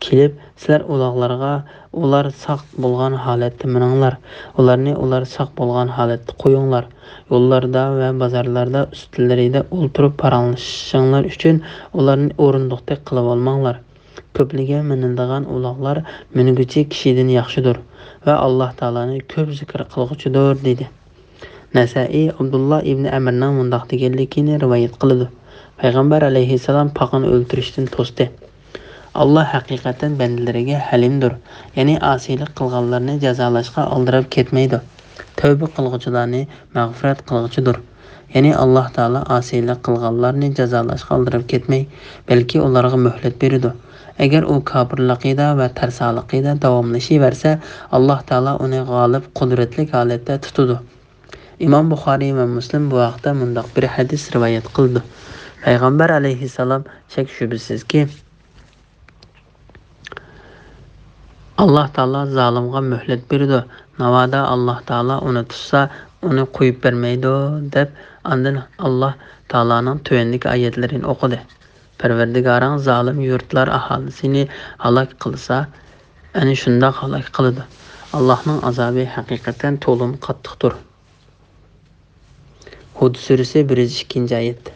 كېلىپ، سىلەر ئۇلاغلارغا ئۇلار ساق بولغان ھالەتتە مىنىڭلار، ئۇلارنى ئۇلار ساق بولغان ھالەتتە قويۇڭلار، يوللاردا ۋە بازارلاردا ئۈستىلىرىدە ئولتۇرۇپ پاراڭلىشىشىڭلار ئۈچۈن ئۇلارنى ئورۇندۇقتەك قىلىۋالماڭلار. كۆپلىگەن مىنىدىغان ئۇلاغلار مىنگۈچى كىشىدىن ياخشىدۇر ۋە ئاللاھ تائالانى كۆپ زىكىر قىلغۇچىدۇر، دېدى. نەسەئىي ئابدۇللا ئىبنى ئەمرنىڭ مۇنداق دېگەنلىكىنى رىۋايەت قىلىدۇ: پەيغەمبەر ئەلەيھىسسالام پاقىنى ئۆلتۈرۈشتىن توستى. ئاللاھ ھەقىقەتەن بەندىلىرىگە ھەلىمدۇر، يەنى ئاسىيلىق قىلغانلارنى جازالاشقا ئالدىراپ كەتمەيدۇ. تەۋبە قىلغۇچىلارنى مەغپىرەت قىلغۇچىدۇر. يەنى ئاللاھ تائالا ئاسىيلىق قىلغانلارنى جازالاشقا ئالدىراپ كەتمەي، بەلكى ئۇلارغا مۆھلەت بېرىدۇ. ئەگەر ئۇ كاپىرلىقىدا ۋە تەرسالىقىدا داۋاملىشىۋەرسە، ئاللاھ تائالا ئۇنى غالىب، قۇدرەتلىك ھالەتتە تۇتىدۇ. ئىمام بۇخارىي ۋە مۇسلىم بۇ ھەقتە مۇنداق بىر ھەدىس رىۋايەت قىلىدۇ: پەيغەمبەر ئەلەيھىسسالام شەك-شۈبھىسىزكى، ئاللاھ تائالا زالىمغا مۆھلەت بېرىدۇ، ناۋادا ئاللاھ تائالا ئۇنى تۇتسا، ئۇنى قويۇپ بەرمەيدۇ، دەپ، ئاندىن ئاللاھ تائالانىڭ تۆۋەندىكى ئايەتلىرىنى ئوقۇدى: پەرۋەردىگارىڭ زالىم يۇرتلار ئاھالىسىنى ھالاك قىلسا، ئەنە شۇنداق ھالاك قىلىدۇ. ئاللاھنىڭ ئازابى ھەقىقەتەن تولىمۇ قاتتىقتۇر. ھۇد سۈرىسى، بىر يۈز ئىككىنچى ئايەت.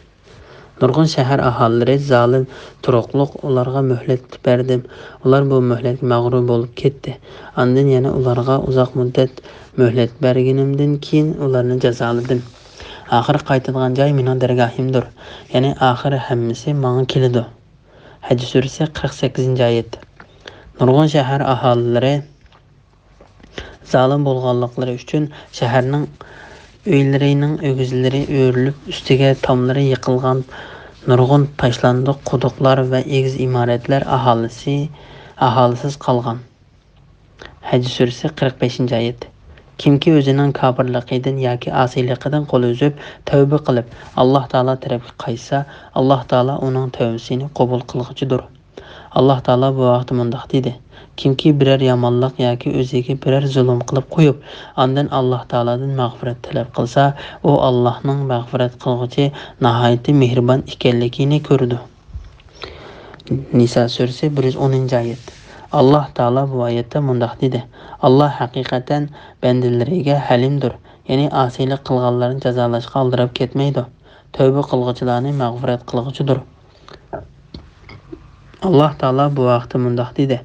نۇرغۇن شەھەر ئاھالىلىرى زالىم تۇرۇقلۇق، ئۇلارغا مۆھلەت بەردىم. ئۇلار بۇ مۆھلەتكە مەغرۇر بولۇپ كەتتى. ئاندىن يەنە ئۇلارغا ئۇزاق مۇددەت مۆھلەت بەرگىنىمدىن كېيىن ئۇلارنى جازالىدىم. ئاخىر قايتىدىغان جاي مېنىڭ دەرگاھىمدۇر. يەنى ئاخىرى ھەممىسى ماڭا كېلىدۇ. ھەج سۈرىسى، قىرىق سەككىزىنچى ئايەت. نۇرغۇن شەھەر ئاھالىلىرى زالىم بولغانلىقلىرى ئۈچۈن شەھەرنىڭ ئۆيلىرىنىڭ ئۆگزىلىرى ئۆرۈلۈپ، ئۈستىگە تاملىرى يىقىلغان نۇرغۇن تاشلاندۇق قۇدۇقلار ۋە ئېگىز ئىمارەتلەر ئاھالىسى، ئاھالىسىز قالغان. ھەج سۈرىسى، قىرىق بەشىنچى ئايەت. كىمكى ئۆزىنىڭ كاپىرلىقىدىن ياكى ئاسىيلىقىدىن قول ئۈزۈپ، تەۋبە قىلىپ، ئاللاھ تائالا تەرەپكە قايتسا، ئاللاھ تائالا ئۇنىڭ تەۋبىسىنى قوبۇل قىلغۇچىدۇر. ئاللاھ تائالا بۇ ھەقتە مۇنداق دېدى: كىمكى بىرەر يامانلىق ياكى ئۆزىگە بىرەر زۇلۇم قىلىپ قويۇپ، ئاندىن ئاللاھ تائالادىن مەغپىرەت تەلەپ قىلسا، ئۇ ئاللاھنىڭ مەغپىرەت قىلغۇچى، ناھايىتى مېھرىبان ئىكەنلىكىنى كۆرىدۇ. نىسا سۈرىسى، بىر يۈز ئونىنچى ئايەت. ئاللاھ تائالا بۇ ئايەتتە مۇنداق دېدى: ئاللاھ ھەقىقەتەن بەندىلىرىگە ھەلىمدۇر، يەنى ئاسىيلىق قىلغانلارنى جازالاشقا ئالدىراپ كەتمەيدۇ، تەۋبە قىلغۇچىلارنى مەغپىرەت قىلغۇچىدۇر. ئاللاھ تائالا بۇ ھەقتە مۇنداق دېدى: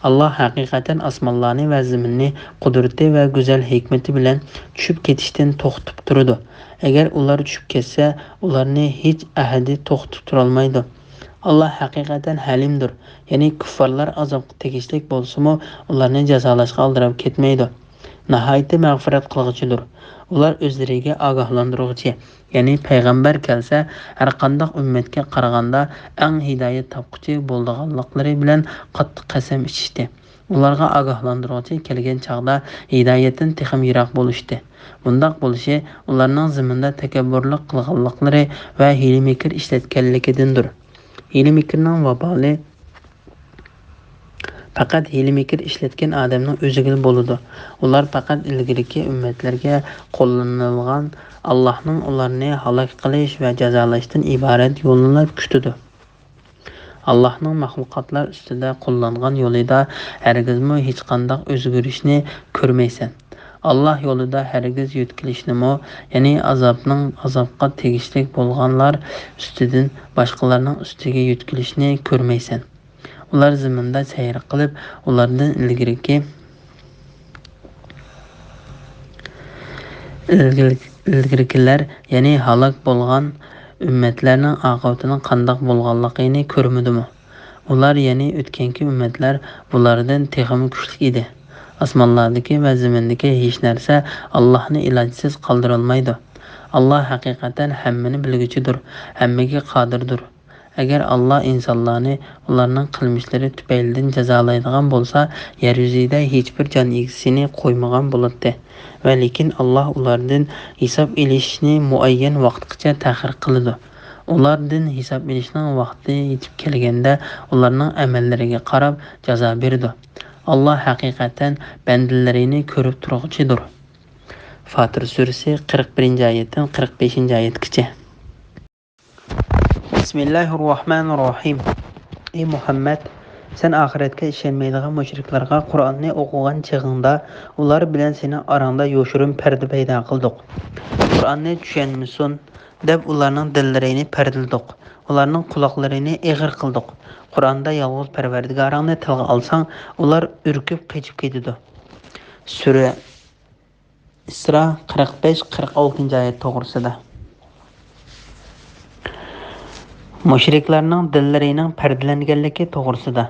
ئاللاھ ھەقىقەتەن ئاسمانلارنى ۋە زېمىننى قۇدرىتى ۋە گۈزەل ھېكمىتى بىلەن چۈشۈپ كېتىشتىن توختىتىپ تۇرىدۇ. ئەگەر ئۇلار چۈشۈپ كەتسە، ئۇلارنى ھېچ ئەھەدى توختىتىپ تۇرالمايدۇ. ئاللاھ ھەقىقەتەن ھەلىمدۇر، يەنى كۇففارلار ئازابقا تېگىشلىك بولسىمۇ، ئۇلارنى جازالاشقا ئالدىراپ كەتمەيدۇ. ناھايىتى مەغپىرەت قىلغۇچىدۇر. ئۇلار ئۆزلىرىگە ئاگاھلاندۇرغۇچى، يەنى پەيغەمبەر كەلسە، ھەرقانداق ئۈممەتكە قارىغاندا ئەڭ ھىدايەت تاپقۇچى بولىدىغانلىقلىرى بىلەن قاتتىق قەسەم ئىچىشتى. ئۇلارغا ئاگاھلاندۇرغۇچى كەلگەن چاغدا ھىدايەتتىن تېخىمۇ يىراق بولۇشتى. بۇنداق بولۇشى ئۇلارنىڭ زېمىندا تەكەببۇرلۇق قىلغانلىقلىرى ۋە ھىيلە-مىكىر ئىشلەتكەنلىكىدىندۇر. ھىيلە-مىكىرنىڭ ۋابالى پەقەت ھىيلە-مىكىر ئىشلەتكەن ئادەمنىڭ ئۆزىگىلا بولىدۇ. ئۇلار پەقەت ئىلگىرىكى ئۈممەتلەرگە قوللىنىلغان ئاللاھنىڭ ئۇلارنى ھالاك قىلىش ۋە جازالاشتىن ئىبارەت يولىنىلا كۈتىدۇ. ئاللاھنىڭ مەخلۇقاتلار ئۈستىدە قوللانغان يولىدا ھەرگىزمۇ ھېچقانداق ئۆزگىرىشنى كۆرمەيسەن. ئاللاھ يولىدا ھەرگىز يۆتكىلىشنىمۇ، يەنى ئازابنىڭ، ئازابقا تېگىشلىك بولغانلار ئۈستىدىن باشقىلارنىڭ ئۈستىگە يۆتكىلىشنى كۆرمەيسەن. ئۇلار زېمىندا سەير قىلىپ، ئۇلاردىن ئىلگىرىكى، ئىلگىرىكى، ئىلگىرىكىلەر، يەنى ھالاك بولغان ئۈممەتلەرنىڭ ئاقىۋىتىنىڭ قانداق بولغانلىقىنى كۆرمىدىمۇ؟ ئۇلار، يەنى ئۆتكەنكى ئۈممەتلەر، بۇلاردىن تېخىمۇ كۈچلۈك ئىدى. ئاسمانلاردىكى ۋە زېمىندىكى ھېچ نەرسە ئاللاھنى ئىلاجسىز قالدۇرالمايدۇ. ئاللاھ ھەقىقەتەن ھەممىنى بىلگۈچىدۇر، ھەممىگە قادىردۇر. ئەگەر ئاللاھ ئىنسانلارنى ئۇلارنىڭ قىلمىشلىرى تۈپەيلىدىن جازالايدىغان بولسا، يەر يۈزىدە ھېچبىر جان ئىگىسىنى قويمىغان بولاتتى. ۋە لېكىن ئاللاھ ئۇلاردىن ھېساب ئېلىشنى مۇئەييەن ۋاقىتقىچە تەخىر قىلىدۇ. ئۇلاردىن ھېساب ئېلىشنىڭ ۋاقتى يېتىپ كەلگەندە، ئۇلارنىڭ ئەمەللىرىگە قاراپ جازا بېرىدۇ. ئاللاھ ھەقىقەتەن بەندىلىرىنى كۆرۈپ تۇرغۇچىدۇر. فاتىر سۈرىسى، قىرىق بىرىنچى ئايەتتىن قىرىق بەشىنچى ئايەتكىچە. بىسمىللاھىررەھمانىررەھىم. ئى مۇھەممەد، سەن ئاخىرەتكە ئىشەنمەيدىغان مۇشرىكلارغا قۇرئاننى ئوقۇغان چېغىڭدا، ئۇلار بىلەن سېنىڭ ئاراڭدا يوشۇرۇن پەردە پەيدا قىلدۇق. قۇرئاننى چۈشەنمىسۇن دەپ ئۇلارنىڭ دىللىرىنى پەردىلىدۇق. ئۇلارنىڭ قۇلاقلىرىنى ئېغىر قىلدۇق. قۇرئاندا يالغۇز پەرۋەردىگارىڭنى تىلغا ئالساڭ، ئۇلار ئۈركۈپ قېچىپ كېتىدۇ. سۈرە ئىسرا قىرىق بەش، قىرىق ئالتىنچى ئايەت توغرىسىدا. مۇشرىكلارنىڭ دىللىرىنىڭ پەردىلەنگەنلىكى توغرىسىدا.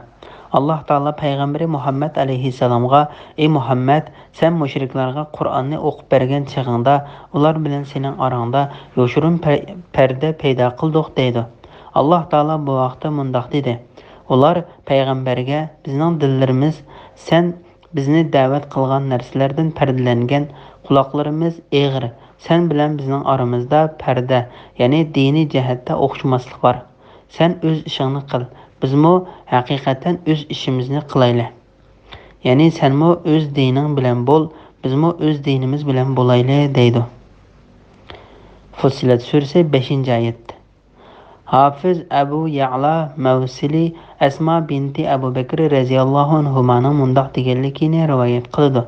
ئاللاھ تائالا پەيغەمبىرى مۇھەممەد ئەلەيھىسسالامغا، ئى مۇھەممەد، سەن مۇشرىكلارغا قۇرئاننى ئوقۇپ بەرگەن چېغىڭدا، ئۇلار بىلەن سېنىڭ ئاراڭدا يوشۇرۇن پە-، پەردە پەيدا قىلدۇق دەيدۇ. ئاللاھ تائالا بۇ ھەقتە مۇنداق دېدى: ئۇلار پەيغەمبەرگە، بىزنىڭ دىللىرىمىز سەن بىزنى دەۋەت قىلغان نەرسىلەردىن پەردىلەنگەن، قۇلاقلىرىمىز ئېغىر، سەن بىلەن بىزنىڭ ئارىمىزدا پەردە، يەنى دىنىي جەھەتتە ئوخشىماسلىق بار. سەن ئۆز ئىشىڭنى قىل، بىزمۇ ھەقىقەتەن ئۆز ئىشىمىزنى قىلايلى. يەنى سەنمۇ ئۆز دىنىڭ بىلەن بول، بىزمۇ ئۆز دىنىمىز بىلەن بولايلى، دەيدۇ. فۇسسىلەت سۈرىسى، بەشىنچى ئايەت. ھافىز ئەبۇ يەئلا مەۋسىلى ئەسما بىنتى ئەبۇ بەكرى رەزىياللاھۇ ئەنھۇمانىڭ مۇنداق دېگەنلىكىنى رىۋايەت قىلىدۇ: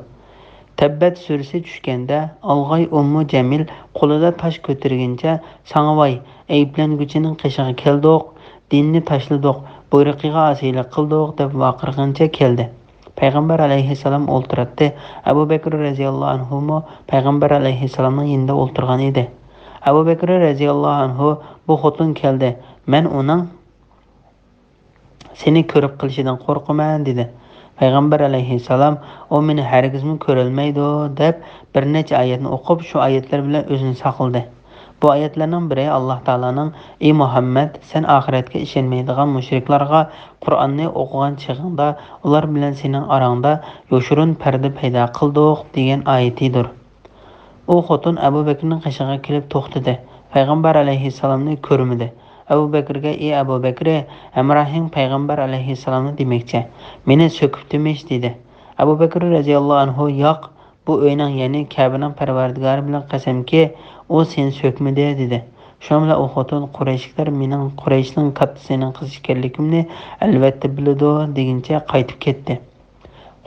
تەببەت سۈرىسى چۈشكەندە، ئالغاي ئۇممۇ جەمىل قولىدا تاش كۆتۈرگىنىچە، ساڭا ۋاي، ئەيىبلەنگۈچىنىڭ قېشىغا كەلدۇق، دىننى تاشلىدۇق، بۇيرۇقىغا ئاسىيلىق قىلدۇق، دەپ ۋارقىرىغىنىچە كەلدى. پەيغەمبەر ئەلەيھىسسالام ئولتۇراتتى. ئەبۇ بەكرى رەزىياللاھۇ ئەنھۇمۇ پەيغەمبەر ئەلەيھىسسالامنىڭ يېنىدا ئولتۇرغان ئىدى. ئەبۇ بەكرى رەزىياللاھۇ ئەنھۇ، بۇ خوتۇن كەلدى، مەن ئۇنىڭ سېنى كۆرۈپ قېلىشىدىن قورقىمەن، دېدى. پەيغەمبەر ئەلەيھىسسالام، ئۇ مېنى ھەرگىزمۇ كۆرەلمەيدۇ، دەپ بىر نەچچە ئايەتنى ئوقۇپ، شۇ ئايەتلەر بىلەن ئۆزىنى ساقلىدى. بۇ ئايەتلەرنىڭ بىرى ئاللاھ تائالانىڭ، ئى مۇھەممەد، سەن ئاخىرەتكە ئىشەنمەيدىغان مۇشرىكلارغا قۇرئاننى ئوقۇغان چېغىڭدا، ئۇلار بىلەن سېنىڭ ئاراڭدا يوشۇرۇن پەردە پەيدا قىلدۇق، دېگەن ئايىتىدۇر. ئۇ خوتۇن ئەبۇ بەكرىنىڭ قېشىغا كېلىپ توختىدى. پەيغەمبەر ئەلەيھىسسالامنى كۆرمىدى. ئەبۇ بەكرىگە، ئى ئەبۇ بەكرى، ھەمراھىڭ پەيغەمبەر ئەلەيھىسسالامنى دېمەكچى، مېنى سۆكۈپتىمىش، دېدى. ئەبۇ بەكرى رەزىياللاھۇ ئەنھۇ، ياق، بۇ ئۆينىڭ، يەنى كەبىنىڭ پەرۋەردىگارى بىلەن قەسەمكى، ئۇ سېنى سۆكمىدى، دېدى. شۇنىڭ بىلەن ئۇ خوتۇن، قۇرەيشلىكلەر مېنىڭ قۇرەيشنىڭ كاتتىسىنىڭ قىزى ئىكەنلىكىمنى ئەلۋەتتە بىلىدۇ، دېگىنىچە قايتىپ كەتتى.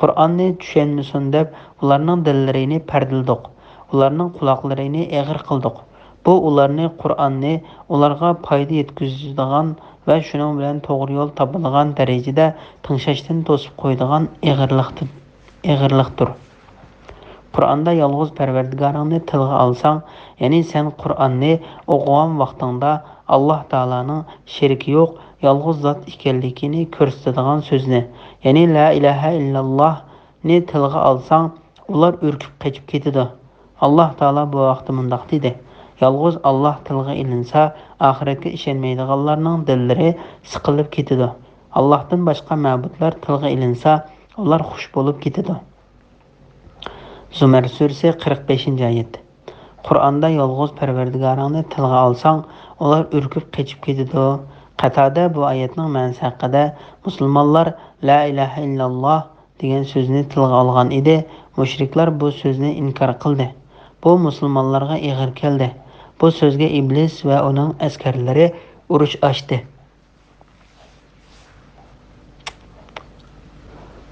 قۇرئاننى چۈشەنمىسۇن دەپ، ئۇلارنىڭ دىللىرىنى پەردىلىدۇق، ئۇلارنىڭ قۇلاقلىرىنى ئېغىر قىلدۇق. بۇ ئۇلارنى، قۇرئاننى ئۇلارغا پايدا يەتكۈزىدىغان ۋە شۇنىڭ بىلەن توغرا يول تاپىدىغان دەرىجىدە تىڭشاشتىن توسۇپ قويىدىغان ئېغىرلىقتىن-، ئېغىرلىقتۇر. قۇرئاندا يالغۇز پەرۋەردىگارىڭنى تىلغا ئالساڭ، يەنى سەن قۇرئاننى ئوقۇغان ۋاقتىڭدا ئاللاھ تائالانىڭ شېرىكى يوق، يالغۇز زات ئىكەنلىكىنى كۆرسىتىدىغان سۆزنى، يەنى لا ئىلاھە ئىللاللاھنى تىلغا ئالساڭ، ئۇلار ئۈركۈپ قېچىپ كېتىدۇ. ئاللاھ تائالا بۇ ھەقتە مۇنداق دېدى: يالغۇز ئاللاھ تىلغا ئېلىنسا، ئاخىرەتكە ئىشەنمەيدىغانلارنىڭ دىللىرى سىقىلىپ كېتىدۇ. ئاللاھتىن باشقا مەبۇدلار تىلغا ئېلىنسا، ئۇلار خۇش بولۇپ كېتىدۇ. زۇمەر سۈرىسى، قىرىق بەشىنچى ئايەت. قۇرئاندا يالغۇز پەرۋەردىگارىڭنى تىلغا ئالساڭ، ئۇلار ئۈركۈپ قېچىپ كېتىدۇ. قەتادە بۇ ئايەتنىڭ مەنىسى ھەققىدە، مۇسۇلمانلار لا ئىلاھە ئىللاللا دېگەن سۆزنى تىلغا ئالغان ئىدى، مۇشرىكلار بۇ سۆزنى ئىنكار قىلدى. بۇ مۇسۇلمانلارغا ئېغىر كەلدى. بۇ سۆزگە ئىبلىس ۋە ئۇنىڭ ئەسكەرلىرى ئۇرۇش ئاچتى.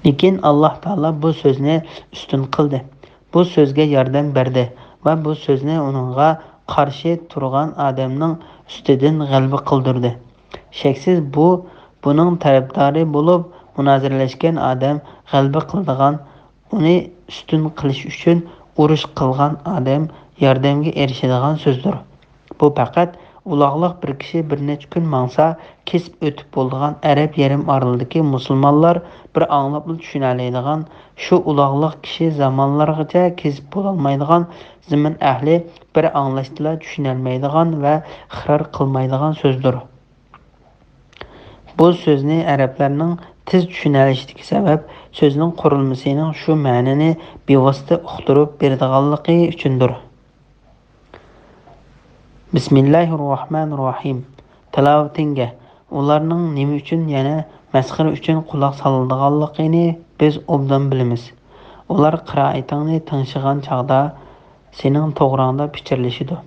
لېكىن ئاللاھ تائالا بۇ سۆزنى ئۈستۈن قىلدى، بۇ سۆزگە ياردەم بەردى ۋە بۇ سۆزنى ئۇنىڭغا قارشى تۇرغان ئادەمنىڭ ئۈستىدىن غەلىبە قىلدۇردى. شەكسىز بۇ، بۇنىڭ تەرەپدارى بولۇپ مۇنازىرىلەشكەن ئادەم غەلىبە قىلىدىغان، ئۇنى ئۈستۈن قىلىش ئۈچۈن ئۇرۇش قىلغان ئادەم ياردەمگە ئېرىشىدىغان سۆزدۇر. بۇ پەقەت ئۇلاغلىق بىر كىشى بىر نەچچە كۈن ماڭسا، كېسىپ ئۆتۈپ بولىدىغان ئەرەب يېرىم ئارىلىدىكى مۇسۇلمانلار بىر ئاڭلاپلا چۈشىنەلەيدىغان، شۇ ئۇلاغلىق كىشى زامانلارغىچە كېسىپ بولالمايدىغان، زېمىن ئەھلى بىر ئاڭلاشتىلا چۈشىنەلمەيدىغان ۋە ئىقرار قىلمايدىغان سۆزدۇر. بۇ سۆزنى ئەرەبلەرنىڭ تېز چۈشىنەلىشىدىكى سەۋەب سۆزنىڭ قۇرۇلمىسىنىڭ شۇ مەنىنى بىۋاسىتە ئۇقتۇرۇپ بېرىدىغانلىقى ئۈچۈندۇر. بىسمىللاھىررەھمانىررەھىم. تىلاۋىتىڭگە، ئۇلارنىڭ نېمە ئۈچۈن يەنە مەسخىرە ئۈچۈن قۇلاق سالىدىغانلىقىنى بىز ئوبدان بىلىمىز. ئۇلار قىرائىتىڭنى تىڭشىغان چاغدا سېنىڭ توغراڭدا پىچىرلىشىدۇ.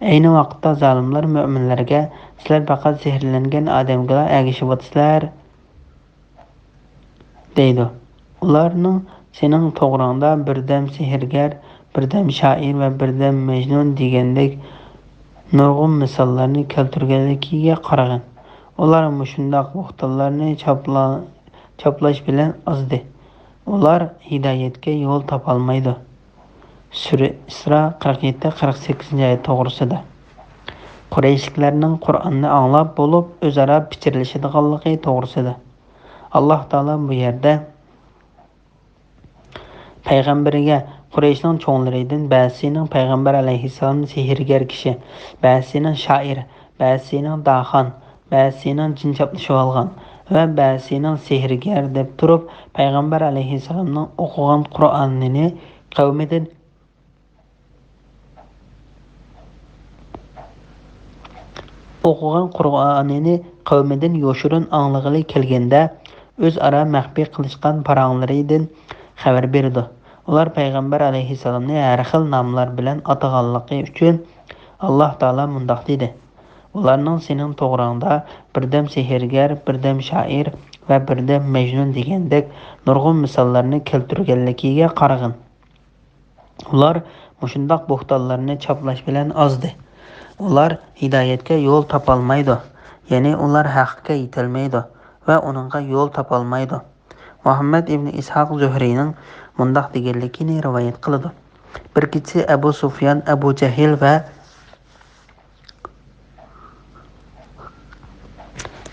ئەينى ۋاقىتتا زالىملار مۆمىنلەرگە، سىلەر پەقەت سېھىرلەنگەن ئادەمگىلا ئەگىشىۋاتىسىلەر، دەيدۇ. ئۇلارنىڭ سېنىڭ توغراڭدا بىردەم سېھىرگەر، بىردەم شائىر ۋە بىردەم مەجنۇن دېگەندەك نۇرغۇن مىساللارنى كەلتۈرگەنلىكىگە قارىغىن. ئۇلار مۇشۇنداق بوھتانلارنى چاپلا-، چاپلاش بىلەن ئازدى. ئۇلار ھىدايەتكە يول تاپالمايدۇ. سۈرە ئىسرا قىرىق يەتتە، قىرىق سەككىزىنچى ئايەت توغرىسىدا. قۇرەيشلىكلەرنىڭ قۇرئاننى ئاڭلاپ بولۇپ ئۆزئارا پىچىرلىشىدىغانلىقى توغرىسىدا. ئاللاھ تائالا بۇ يەردە پەيغەمبىرىگە، قۇرەيشنىڭ چوڭلىرىدىن بەزىسىنىڭ پەيغەمبەر ئەلەيھىسسالامنى سېھىرگەر كىشى، بەزىسىنىڭ شائىر، بەزىسىنىڭ داھان، بەزىسىنىڭ جىن چاپلىشىۋالغان ۋە بەزىسىنىڭ سېھىرگەر دەپ تۇرۇپ، پەيغەمبەر ئەلەيھىسسالامنىڭ ئوقۇغان قۇرئانىنى قەۋمىدىن ئوقۇغان قۇرئانىنى قەۋمىدىن يوشۇرۇن ئاڭلىغىلى كەلگەندە، ئۆزئارا مەخپىي قىلىشقان پاراڭلىرىدىن خەۋەر بېرىدۇ. ئۇلار پەيغەمبەر ئەلەيھىسسالامنى ھەر خىل ناملار بىلەن ئاتىغانلىقى ئۈچۈن، ئاللاھ تائالا مۇنداق دېدى: ئۇلارنىڭ سېنىڭ توغراڭدا بىردەم سېھىرگەر، بىردەم شائىر ۋە بىردەم مەجنۇن دېگەندەك نۇرغۇن مىساللارنى كەلتۈرگەنلىكىگە قارىغىن. ئۇلار مۇشۇنداق بوھتانلارنى چاپلاش بىلەن ئازدى. ئۇلار ھىدايەتكە يول تاپالمايدۇ، يەنى ئۇلار ھەققە يېتەلمەيدۇ ۋە ئۇنىڭغا يول تاپالمايدۇ. مۇھەممەد ئىبنى ئىسھاق زۆھرىينىڭ مۇنداق دېگەنلىكىنى رىۋايەت قىلىدۇ: بىر كېچىسى ئەبۇ سۇفيان، ئەبۇ جەھىل ۋە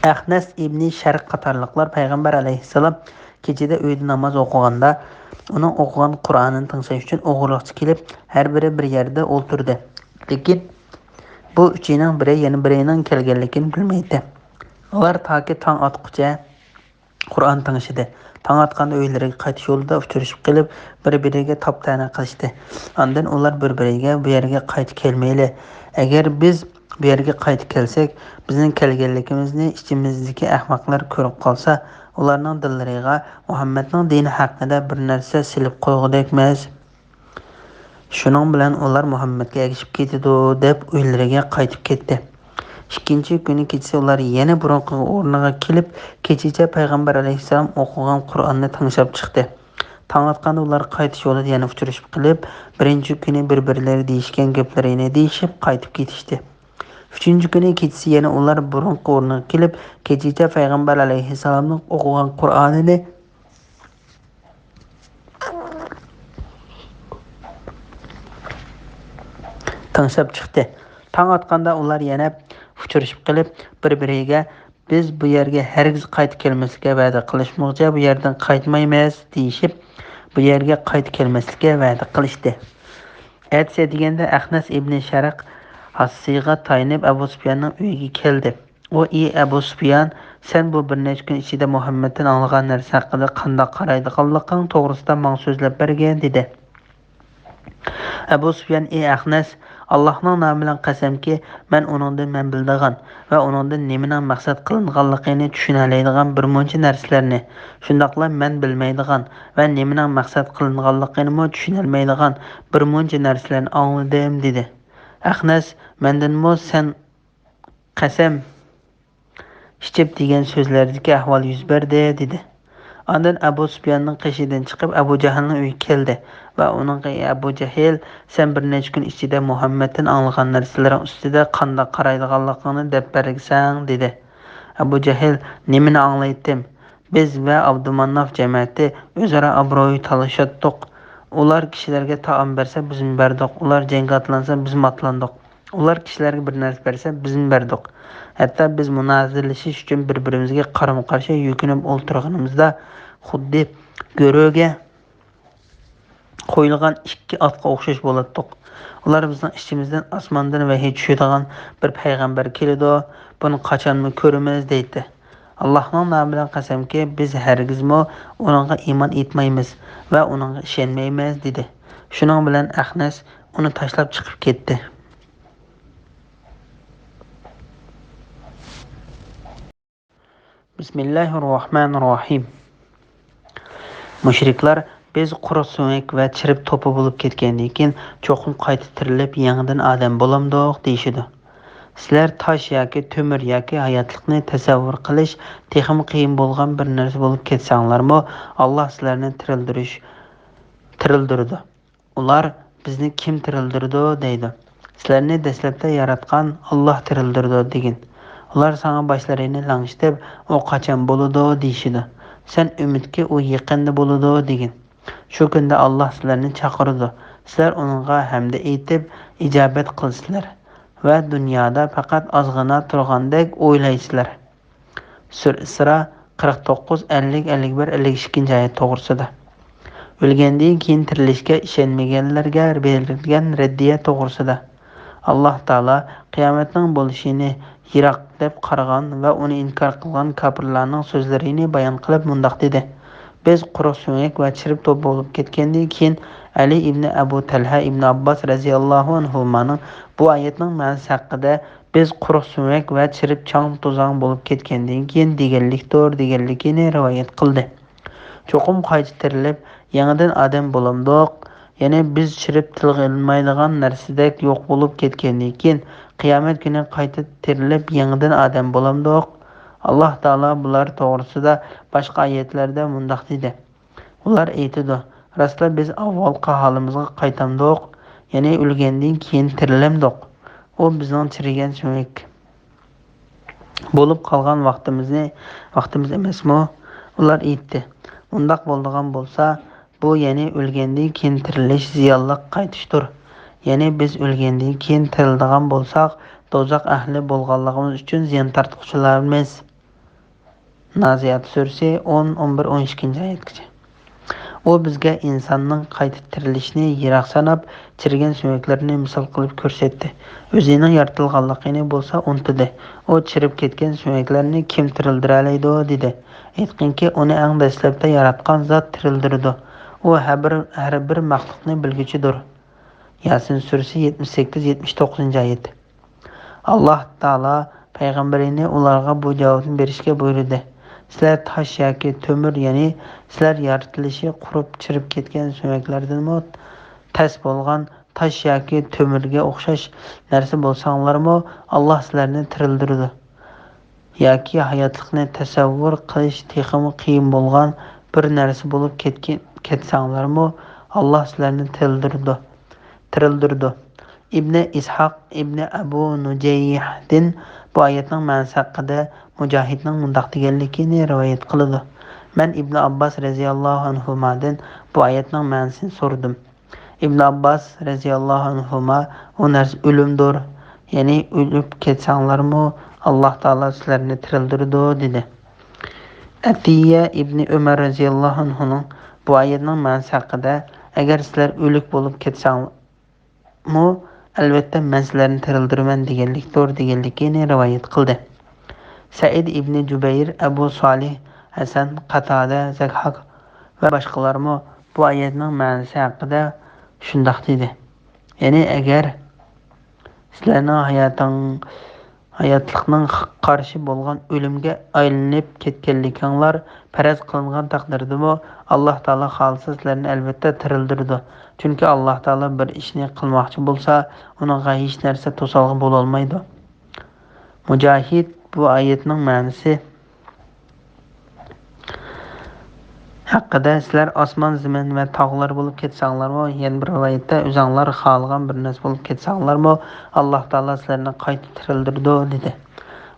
ئەخنەس ئىبنى شەرىق قاتارلىقلار پەيغەمبەر ئەلەيھىسسالام كېچىدە ئۆيدە ناماز ئوقۇغاندا، ئۇنىڭ ئوقۇغان قۇرئانىنى تىڭشاش ئۈچۈن ئوغرىلىقچە كېلىپ، ھەر بىرى بىر يەردە ئولتۇردى. لېكىن بۇ ئۈچىنىڭ بىرى يەنە بىرىنىڭ كەلگەنلىكىنى بىلمەيتتى. ئۇلار تاكى تاڭ ئاتقۇچە قۇرئان تىڭشىدى. تاڭ ئاتقاندا ئۆيلىرىگە قايتىش يولىدا ئۇچرىشىپ قېلىپ، بىر-بىرىگە تاپا-تەنە قىلىشتى. ئاندىن ئۇلار بىر-بىرىگە، بۇ يەرگە قايتا كەلمەيلى. ئەگەر بىز بۇ يەرگە قايتا كەلسەك، بىزنىڭ كەلگەنلىكىمىزنى ئىچىمىزدىكى ئەخمەقلەر كۆرۈپ قالسا، ئۇلارنىڭ دىللىرىغا مۇھەممەدنىڭ دىنى ھەققىدە بىر نەرسە سېلىپ قويغۇدەكمىز. شۇنىڭ بىلەن ئۇلار مۇھەممەدكە ئەگىشىپ كېتىدۇ، دەپ ئۆيلىرىگە قايتىپ كەتتى. ئىككىنچى كۈنى كېچىسى ئۇلار يەنە بۇرۇنقى ئورنىغا كېلىپ، كېچىچە پەيغەمبەر ئەلەيھىسسالام ئوقۇغان قۇرئاننى تىڭشاپ چىقتى. تاڭ ئاتقاندا ئۇلار قايتىش يولىدا يەنە ئۇچرىشىپ قېلىپ، بىرىنچى كۈنى بىر-بىرلىرى دېيىشكەن گەپلىرىنى دېيىشىپ قايتىپ كېتىشتى. ئۈچىنچى كۈنى كېچىسى يەنە ئۇلار بۇرۇنقى ئورنىغا كېلىپ، كېچىچە پەيغەمبەر ئەلەيھىسسالامنىڭ ئوقۇغان قۇرئانىنى تىڭشاپ چىقتى. تاڭ ئاتقاندا ئۇلار يەنە ئۇچرىشىپ قېلىپ، بىر-بىرىگە، «بىز بۇ يەرگە ھەرگىز قايتا كەلمەسلىككە ۋەدە قىلىشمىغۇچە بۇ يەردىن قايتمايمىز» دېيىشىپ، بۇ يەرگە قايتا كەلمەسلىككە ۋەدە قىلىشتى. ئەتىسى دېگەندە ئەخنەس ئىبنى شەرىق ھاسىسىغا تايىنىپ ئەبۇ سۇپياننىڭ ئۆيىگە كەلدى. ئۇ، ئى ئەبۇ سۇپيان، سەن بۇ بىر نەچچە كۈن ئىچىدە مۇھەممەدتىن ئاڭلىغان نەرسە ھەققىدە قانداق قارايدىغانلىقىڭ توغرىسىدا ماڭا سۆزلەپ بەرگىن، دېدى. ئەبۇ سۇپيان، ئى ئەخنەس، ئاللاھنىڭ نامى بىلەن قەسەمكى، مەن ئۇنىڭدىن مەن بىلىدىغان ۋە ئۇنىڭدىن نېمىنىڭ مەقسەت قىلىنغانلىقىنى چۈشىنەلەيدىغان بىر مۇنچە نەرسىلەرنى، شۇنداقلا مەن بىلمەيدىغان ۋە نېمىنىڭ مەقسەت قىلىنغانلىقىنىمۇ چۈشىنەلمەيدىغان بىر مۇنچە نەرسىلەرنى ئاڭلىدىم، دېدى. ئەخنەس، مەندىنمۇ سەن قەسەم ئىچىپ دېگەن سۆزلەردىكى ئەھۋال يۈز بەردى، دېدى. ئاندىن ئەبۇ سۇپياننىڭ قېشىدىن چىقىپ، ئەبۇ جەھىلنىڭ ئۆيىگە كەلدى ۋە ئۇنىڭغا، ئى ئەبۇ جەھىل، سەن بىر نەچچە كۈن ئىچىدە مۇھەممەدتىن ئاڭلىغان نەرسىلىرىڭ ئۈستىدە قانداق قارايدىغانلىقىڭنى دەپ بەرگىسەن، دېدى. ئەبۇ جەھىل، نېمىنى ئاڭلايتتىم؟ بىز ۋە ئابدۇماناف جەمەتى ئۆزئارا ئابرۇي تالىشاتتۇق. ئۇلار كىشىلەرگە تائام بەرسە، بىزمۇ بەردۇق. ئۇلار جەڭگە ئاتلانسا، بىزمۇ ئاتلاندۇق. ئۇلار كىشىلەرگە بىر نەرسە بەرسە، بىزمۇ بەردۇق. ھەتتا بىز مۇنازىرىلىشىش ئۈچۈن بىر-بىرىمىزگە قارىمۇ-قارشى يۈكۈنۈپ ئولتۇرغىنىمىزدا، خۇددى گۆرۈگە قويۇلغان ئىككى ئاتقا ئوخشاش بولاتتۇق. ئۇلار بىزنىڭ ئىچىمىزدىن، ئاسماندىن ۋەھىي چۈشىدىغان بىر پەيغەمبەر كېلىدۇ، بۇنى قاچانمۇ كۆرىمىز، دەيتتى. ئاللاھنىڭ نامى بىلەن قەسەمكى، بىز ھەرگىزمۇ ئۇنىڭغا ئىمان ئېيتمايمىز ۋە ئۇنىڭغا ئىشەنمەيمىز، دېدى. شۇنىڭ بىلەن ئەخنەس ئۇنى تاشلاپ چىقىپ كەتتى. بىسمىللاھىررەھمانىررەھىم. مۇشرىكلار، بىز قۇرۇق سۆڭەك ۋە چىرىپ توپا بولۇپ كەتكەندىن كېيىن، چوقۇم قايتا تىرىلىپ، يېڭىدىن ئادەم بولامدۇق؟ دېيىشىدۇ. سىلەر تاش ياكى تۆمۈر ياكى ھاياتلىقنى تەسەۋۋۇر قىلىش تېخىمۇ قىيىن بولغان بىر نەرسە بولۇپ كەتسەڭلارمۇ، ئاللاھ سىلەرنى تىرىلدۈرۈش، تىرىلدۈرىدۇ. ئۇلار، بىزنى كىم تىرىلدۈرىدۇ؟ دەيدۇ. سىلەرنى دەسلەپتە ياراتقان ئاللاھ تىرىلدۈرىدۇ، دېگىن. ئۇلار ساڭا باشلىرىنى لىڭشىتىپ، ئۇ قاچان بولىدۇ؟ دېيىشىدۇ. سەن ئۈمىدكى ئۇ يېقىندا بولىدۇ، دېگىن. شۇ كۈندە ئاللاھ سىلەرنى چاقىرىدۇ. سىلەر ئۇنىڭغا ھەمدە ئېيتىپ، ئىجابەت قىلىسىلەر ۋە دۇنيادا پەقەت ئازغىنا تۇرغاندەك ئويلايسىلەر. سۈرە ئىسرا، قىرىق توققۇز، ئەللىك، ئەللىك بىر، ئەللىك ئىككىنچى ئايەت توغرىسىدا. ئۆلگەندىن كېيىن تىرىلىشكە ئىشەنمىگەنلەرگە بېرىلگەن رەددىيە توغرىسىدا. ئاللاھ تائالا قىيامەتنىڭ بولۇشىنى يىراق دەپ قارىغان ۋە ئۇنى ئىنكار قىلغان كاپىرلارنىڭ سۆزلىرىنى بايان قىلىپ مۇنداق دېدى: بىز قۇرۇق سۆڭەك ۋە چىرىپ توپا بولۇپ كەتكەندىن كېيىن، ئەلى ئىبنى ئەبۇ تەلھە، ئىبنى ئابباس رەزىياللاھۇ ئەنھۇمانىڭ بۇ ئايەتنىڭ مەنىسى ھەققىدە، بىز قۇرۇق سۆڭەك ۋە چىرىپ چاڭ-توزاڭ بولۇپ كەتكەندىن كېيىن دېگەنلىكتۇر، دېگەنلىكىنى رىۋايەت قىلدى. چوقۇم قايتا تىرىلىپ، يېڭىدىن ئادەم بولامدۇق؟ يەنى بىز چىرىپ تىلغا ئېلىنمايدىغان نەرسىدەك يوق بولۇپ كەتكەندىن كېيىن، قىيامەت كۈنى قايتا تىرىلىپ، يېڭىدىن ئادەم بولامدۇق؟ ئاللاھ تائالا بۇلار توغرىسىدا باشقا ئايەتلەردە مۇنداق دېدى. ئۇلار ئېيتىدۇ، راستلا بىز ئاۋۋالقى ھالىمىزغا قايتامدۇق؟ يەنى ئۆلگەندىن كېيىن تىرىلەمدۇق؟ ئۇ بىزنىڭ چىرىگەن سۆڭەك بولۇپ قالغان ۋاقتىمىزنى، ۋاقتىمىز ئەمەسمۇ؟ ئۇلار ئېيتتى، ئۇنداق بولىدىغان بولسا، بۇ يەنى ئۆلگەندىن كېيىن تىرىلىش زىيانلىق قايتىشتۇر. يەنى بىز ئۆلگەندىن كېيىن تىرىلىدىغان بولساق، دوزاخ ئەھلى بولغانلىقىمىز ئۈچۈن زىيان تارتقۇچىلارمىز. نازىئات سۈرىسى ئون، ئون بىر، ئون ئىككىنچى ئايەتكىچە. ئۇ بىزگە ئىنساننىڭ قايتا تىرىلىشىنى يىراق ساناپ، چىرىگەن سۆڭەكلەرنى مىسال قىلىپ كۆرسەتتى. ئۆزىنىڭ يارىتىلغانلىقىنى بولسا ئۇنتۇدى. ئۇ چىرىپ كەتكەن سۆڭەكلەرنى كىم تىرىلدۈرەلەيدۇ؟ دېدى. ئېيتقىنكى، ئۇنى ئەڭ دەسلەپتە ياراتقان زات تىرىلدۈرىدۇ. ئۇ ھەر بىر، ھەر بىر مەخلۇقنى بىلگۈچىدۇر. ياسىن سۈرىسى يەتمىش سەككىز، يەتمىش توققۇزىنچى ئايەت. ئاللاھ تائالا پەيغەمبىرىنى ئۇلارغا بۇ جاۋابنى بېرىشكە بۇيرۇدى، سىلەر تاش ياكى تۆمۈر، يەنى سىلەر يارىتىلىشى قۇرۇپ چىرىپ كەتكەن سۆڭەكلەردىنمۇ تەس بولغان تاش ياكى تۆمۈرگە ئوخشاش نەرسە بولساڭلارمۇ، ئاللاھ سىلەرنى تىرىلدۈرىدۇ. ياكى ھاياتلىقنى تەسەۋۋۇر قىلىش تېخىمۇ قىيىن بولغان بىر نەرسە بولۇپ كەتكەن، كەتسەڭلارمۇ، ئاللاھ سىلەرنى تىرىلدۈرىدۇ. تىرىلدۈرىدۇ. ئىبنى ئىسھاق ئىبنى ئەبۇ نۇجەيھدىن بۇ ئايەتنىڭ مەنىسى ھەققىدە مۇجاھىدنىڭ مۇنداق دېگەنلىكىنى رىۋايەت قىلىدۇ، مەن ئىبنى ئابباس رەزىياللاھۇ ئەنھۇمادىن بۇ ئايەتنىڭ مەنىسىنى سورىدىم. ئىبن ئابباس رەزىياللاھۇ ئەنھۇما، ئۇ نەرسە ئۆلۈمدۇر، يەنى ئۆلۈپ كەتسەڭلارمۇ ئاللاھ تائالا سىلەرنى تىرىلدۈرىدۇ، دېدى. ئەتىيە ئىبنى ئۆمەر رەزىياللاھۇ ئەنھۇنىڭ بۇ ئايەتنىڭ مەنىسى ھەققىدە، ئەگەر سىلەر ئۆلۈك بولۇپ كەتسەڭمۇ، ئەلۋەتتە مەن سىلەرنى تىرىلدۈرىمەن دېگەنلىكتۇر، دېگەنلىكىنى رىۋايەت قىلدى. سەئىد ئىبنى جۇبەير، ئەبۇ سالىھ، ھەسەن، قاتادە، زەھھاك ۋە باشقىلارمۇ بۇ ئايەتنىڭ مەنىسى ھەققىدە شۇنداق دېدى. يەنى ئەگەر سىلەرنىڭ ھاياتىڭ، ھاياتلىقنىڭ قارشى بولغان ئۆلۈمگە ئايلىنىپ كەتكەنلىكىڭلار پەرەز قىلىنغان تەقدىردىمۇ، ئاللاھ تائالا خالىسا سىلەرنى ئەلۋەتتە تىرىلدۈرىدۇ. چۈنكى ئاللاھ تائالا بىر ئىشنى قىلماقچى بولسا، ئۇنىڭغا ھېچ نەرسە توسالغۇ بولالمايدۇ. مۇجاھىد بۇ ئايەتنىڭ مەنىسى ھەققىدە، سىلەر ئاسمان، زېمىن ۋە تاغلار بولۇپ كەتسەڭلارمۇ، يەنە بىر رىۋايەتتە، ئۆزەڭلار خالىغان بىر نەرسە بولۇپ كەتسەڭلارمۇ، ئاللاھ تائالا سىلەرنى قايتا تىرىلدۈرىدۇ، دېدى.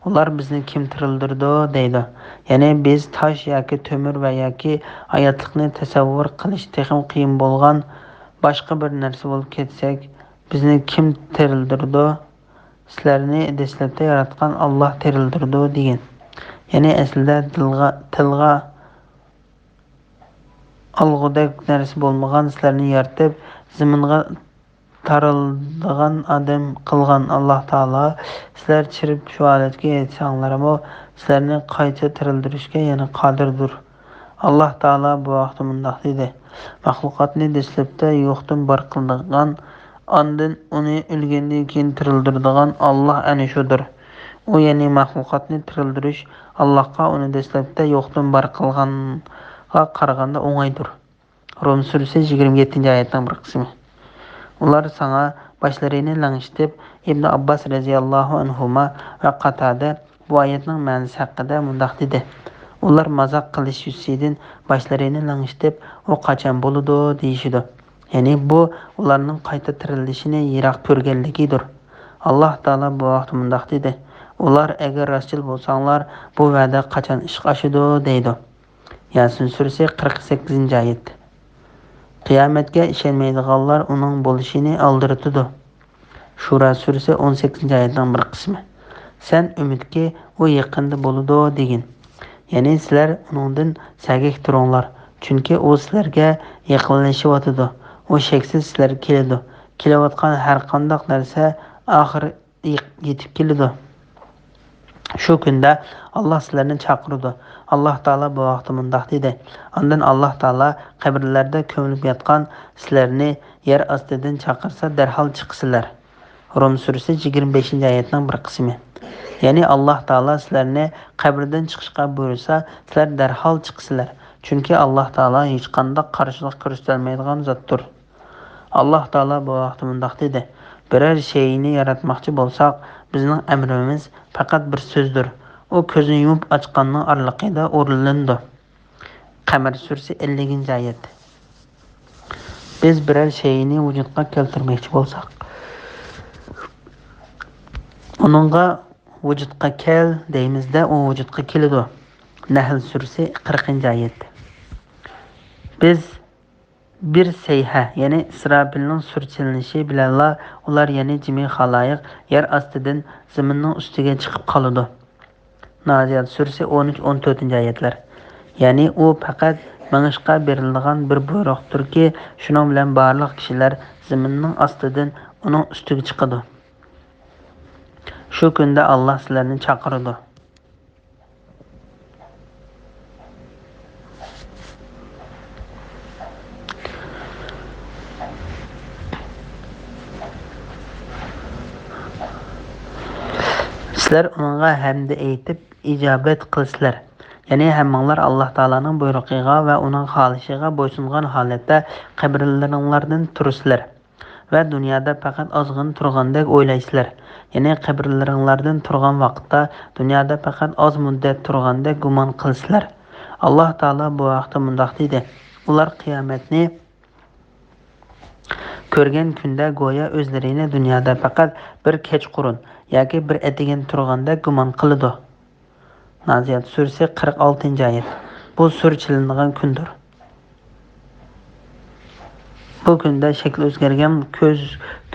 ئۇلار، بىزنى كىم تىرىلدۈرىدۇ؟ دەيدۇ. يەنى بىز تاش ياكى تۆمۈر ۋە ياكى ھاياتلىقنى تەسەۋۋۇر قىلىش تېخىمۇ قىيىن بولغان باشقا بىر نەرسە بولۇپ كەتسەك، بىزنى كىم تىرىلدۈرىدۇ؟ سىلەرنى دەسلەپتە ياراتقان ئاللاھ تىرىلدۈرىدۇ، دېگىن. يەنى ئەسلىدە تىلغا، تىلغا ئالغۇدەك نەرسە بولمىغان سىلەرنى يارىتىپ، زېمىنغا تارىلىدىغان ئادەم قىلغان ئاللاھ تائالا، سىلەر چىرىپ شۇ ھالەتكە يەتسەڭلارمۇ، سىلەرنى قايتا تىرىلدۈرۈشكە يەنە قادىردۇر. ئاللاھ تائالا بۇ ھەقتە مۇنداق دېدى: مەخلۇقاتنى دەسلەپتە يوقتىن بار قىلىدىغان، ئاندىن ئۇنى ئۆلگەندىن كېيىن تىرىلدۈرىدىغان ئاللاھ ئەنە شۇدۇر. ئۇ، يەنى مەخلۇقاتنى تىرىلدۈرۈش، ئاللاھقا ئۇنى دەسلەپتە يوقتىن بار قىلغانغا قارىغاندا ئوڭايدۇر. روم سۈرىسى يىگىرمە يەتتىنچى ئايەتنىڭ بىر قىسمى. ئۇلار ساڭا باشلىرىنى لىڭشىتىپ، ئىبنى ئابباس رەزىياللاھۇ ئەنھۇما ۋە قاتادە بۇ ئايەتنىڭ مەنىسى ھەققىدە مۇنداق دېدى: ئۇلار مازاق قىلىش يۈزىسىدىن باشلىرىنى لىڭشىتىپ، ئۇ قاچان بولىدۇ؟ دېيىشىدۇ. يەنى بۇ ئۇلارنىڭ قايتا تىرىلىشىنى يىراق كۆرگەنلىكىدۇر. ئاللاھ تائالا بۇ ھەقتە مۇنداق دېدى: ئۇلار، ئەگەر راستچىل بولساڭلار، بۇ ۋەدە قاچان ئىشقا ئاشىدۇ؟ دەيدۇ. ياسىن سۈرىسى قىرىق سەككىزىنچى ئايەت. قىيامەتكە ئىشەنمەيدىغانلار ئۇنىڭ بولۇشىنى ئالدىرىتىدۇ. شۇرا سۈرىسى ئون سەككىزىنچى ئايەتنىڭ بىر قىسمى. سەن ئۈمىدكى، ئۇ يېقىندا بولىدۇ، دېگىن. يەنى سىلەر ئۇنىڭدىن سەگەك تۇرۇڭلار، چۈنكى ئۇ سىلەرگە يېقىنلىشىۋاتىدۇ. ئۇ شەكسىز سىلەرگە كېلىدۇ. كېلىۋاتقان ھەرقانداق نەرسە ئاخىرى يېتىپ كېلىدۇ. شۇ كۈندە ئاللاھ سىلەرنى چاقىرىدۇ. ئاللاھ تائالا بۇ ھەقتە مۇنداق دېدى: ئاندىن ئاللاھ تائالا قەبرىلەردە كۆمۈلۈپ ياتقان سىلەرنى يەر ئاستىدىن چاقىرسا، دەرھال چىقىسىلەر. روم سۈرىسى يىگىرمە بەشىنچى ئايەتنىڭ بىر قىسمى. يەنى ئاللاھ تائالا سىلەرنى قەبرىدىن چىقىشقا بۇيرۇسا، سىلەر دەرھال چىقىسىلەر. چۈنكى ئاللاھ تائالا ھېچقانداق قارشىلىق كۆرسىتەلمەيدىغان زاتتۇر. ئاللاھ تائالا بۇ ھەقتە مۇنداق دېدى: بىرەر شەيئىنى ياراتماقچى بولساق، بىزنىڭ ئەمرىمىز پەقەت بىر سۆزدۇر. ئۇ كۆزنى يۇمۇپ ئاچقاننىڭ ئارىلىقىدا ئورۇنلىنىدۇ. قەمەر سۈرىسى ئەللىكىنچى ئايەت. بىز بىرەر شەيئىنى ۋۇجۇدقا كەلتۈرمەكچى بولساق، ئۇنىڭغا ۋۇجۇدقا كەل دەيمىزدە، ئۇ ۋۇجۇدقا كېلىدۇ. نەھل سۈرىسى قىرىقىنچى ئايەت. بىز بىر سەيھە، يەنى ئىسراپىلنىڭ سۇر چېلىنىشى بىلەنلا ئۇلار، يەنى جىمى خالايىق يەر ئاستىدىن زېمىننىڭ ئۈستىگە چىقىپ قالىدۇ. نازىئات سۈرىسى ئون ئۈچ، ئون تۆتىنچى ئايەتلەر. يەنى ئۇ پەقەت مېڭىشقا بېرىلىدىغان بىر بۇيرۇقتۇركى، شۇنىڭ بىلەن بارلىق كىشىلەر زېمىننىڭ ئاستىدىن ئۇنىڭ ئۈستىگە چىقىدۇ. شۇ كۈندە ئاللاھ سىلەرنى چاقىرىدۇ. سىلەر ئۇنىڭغا ھەمدە ئېيتىپ، ئىجابەت قىلىسىلەر. يەنى ھەممىڭلار ئاللاھ تائالانىڭ بۇيرۇقىغا ۋە ئۇنىڭ خالىشىغا بويسۇنغان ھالەتتە قەبرىلىرىڭلاردىن تۇرىسىلەر. ۋە دۇنيادا پەقەت ئازغىنە تۇرغاندەك ئويلايسىلەر. يەنى قەبرىلىرىڭلاردىن تۇرغان ۋاقىتتا دۇنيادا پەقەت ئاز مۇددەت تۇرغاندەك گۇمان قىلىسىلەر. ئاللاھ تائالا بۇ ھەقتە مۇنداق دېدى: ئۇلار قىيامەتنى كۆرگەن كۈندە گويا ئۆزلىرىنى دۇنيادا پەقەت بىر كەچقۇرۇن ياكى بىر ئەتىگەن تۇرغاندەك گۇمان قىلىدۇ. نازىئات سۈرىسى قىرىق ئالتىنچى ئايەت. بۇ سۈر چېلىنىدىغان كۈندۇر. بۇ كۈندە شەكلى ئۆزگەرگەن كۆز،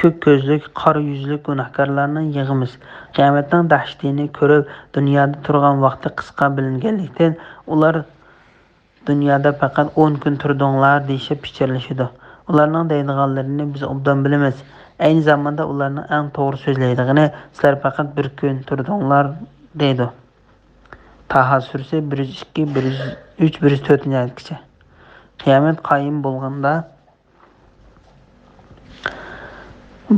كۆك كۆزلۈك، قارا يۈزلۈك گۇناھكارلارنى يىغىمىز. قىيامەتنىڭ دەھشىتىنى كۆرۈپ، دۇنيادا تۇرغان ۋاقتى قىسقا بىلىنگەنلىكتىن، ئۇلار دۇنيادا پەقەت ئون كۈن تۇردۇڭلار دېيىشىپ پىچىرلىشىدۇ. ئۇلارنىڭ دەيدىغانلىرىنى بىز ئوبدان بىلىمىز. ئەينى زاماندا ئۇلارنىڭ ئەڭ توغرا سۆزلەيدىغىنى، سىلەر پەقەت بىر كۈن تۇردۇڭلار دەيدۇ. تاھا سۈرىسى بىر يۈز ئىككى، بىر يۈز ئۈچ، بىر يۈز تۆتىنچى ئايەتكىچە. قىيامەت قايىم بولغاندا،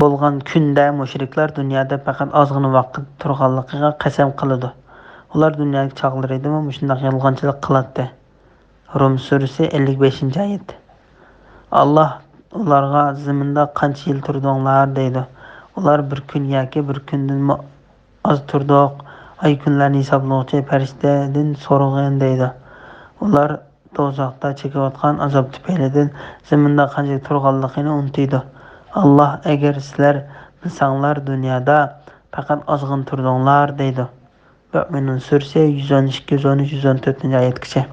بولغان كۈندە مۇشرىكلار دۇنيادا پەقەت ئازغىنا ۋاقىت تۇرغانلىقىغا قەسەم قىلىدۇ. ئۇلار دۇنيادىكى چاغلىرىدىمۇ مۇشۇنداق يالغانچىلىق قىلاتتى. رۇم سۈرىسى ئەللىك بەشىنچى ئايەت. ئاللاھ ئۇلارغا زېمىندا قانچە يىل تۇردۇڭلار دەيدۇ. ئۇلار بىر كۈن ياكى بىر كۈندىنمۇ ئاز تۇردۇق. ئاي كۈنلەرنى ھېسابلىغۇچى پەرىشتىدىن سورىغىن دەيدۇ. ئۇلار دوزاختا چېكىۋاتقان ئازاب تۈپەيلىدىن زېمىندا قانچە تۇرغانلىقىنى ئۇنتۇيدۇ. ئاللاھ ئەگەر سىلەر بىلسەڭلار دۇنيادا پەقەت ئازغىنە تۇردۇڭلار دەيدۇ. مۆمىنۇن سۈرىسى يۈز ئون ئىككى، يۈز ئون ئۈچ، يۈز ئون تۆتىنچى ئايەتكىچە.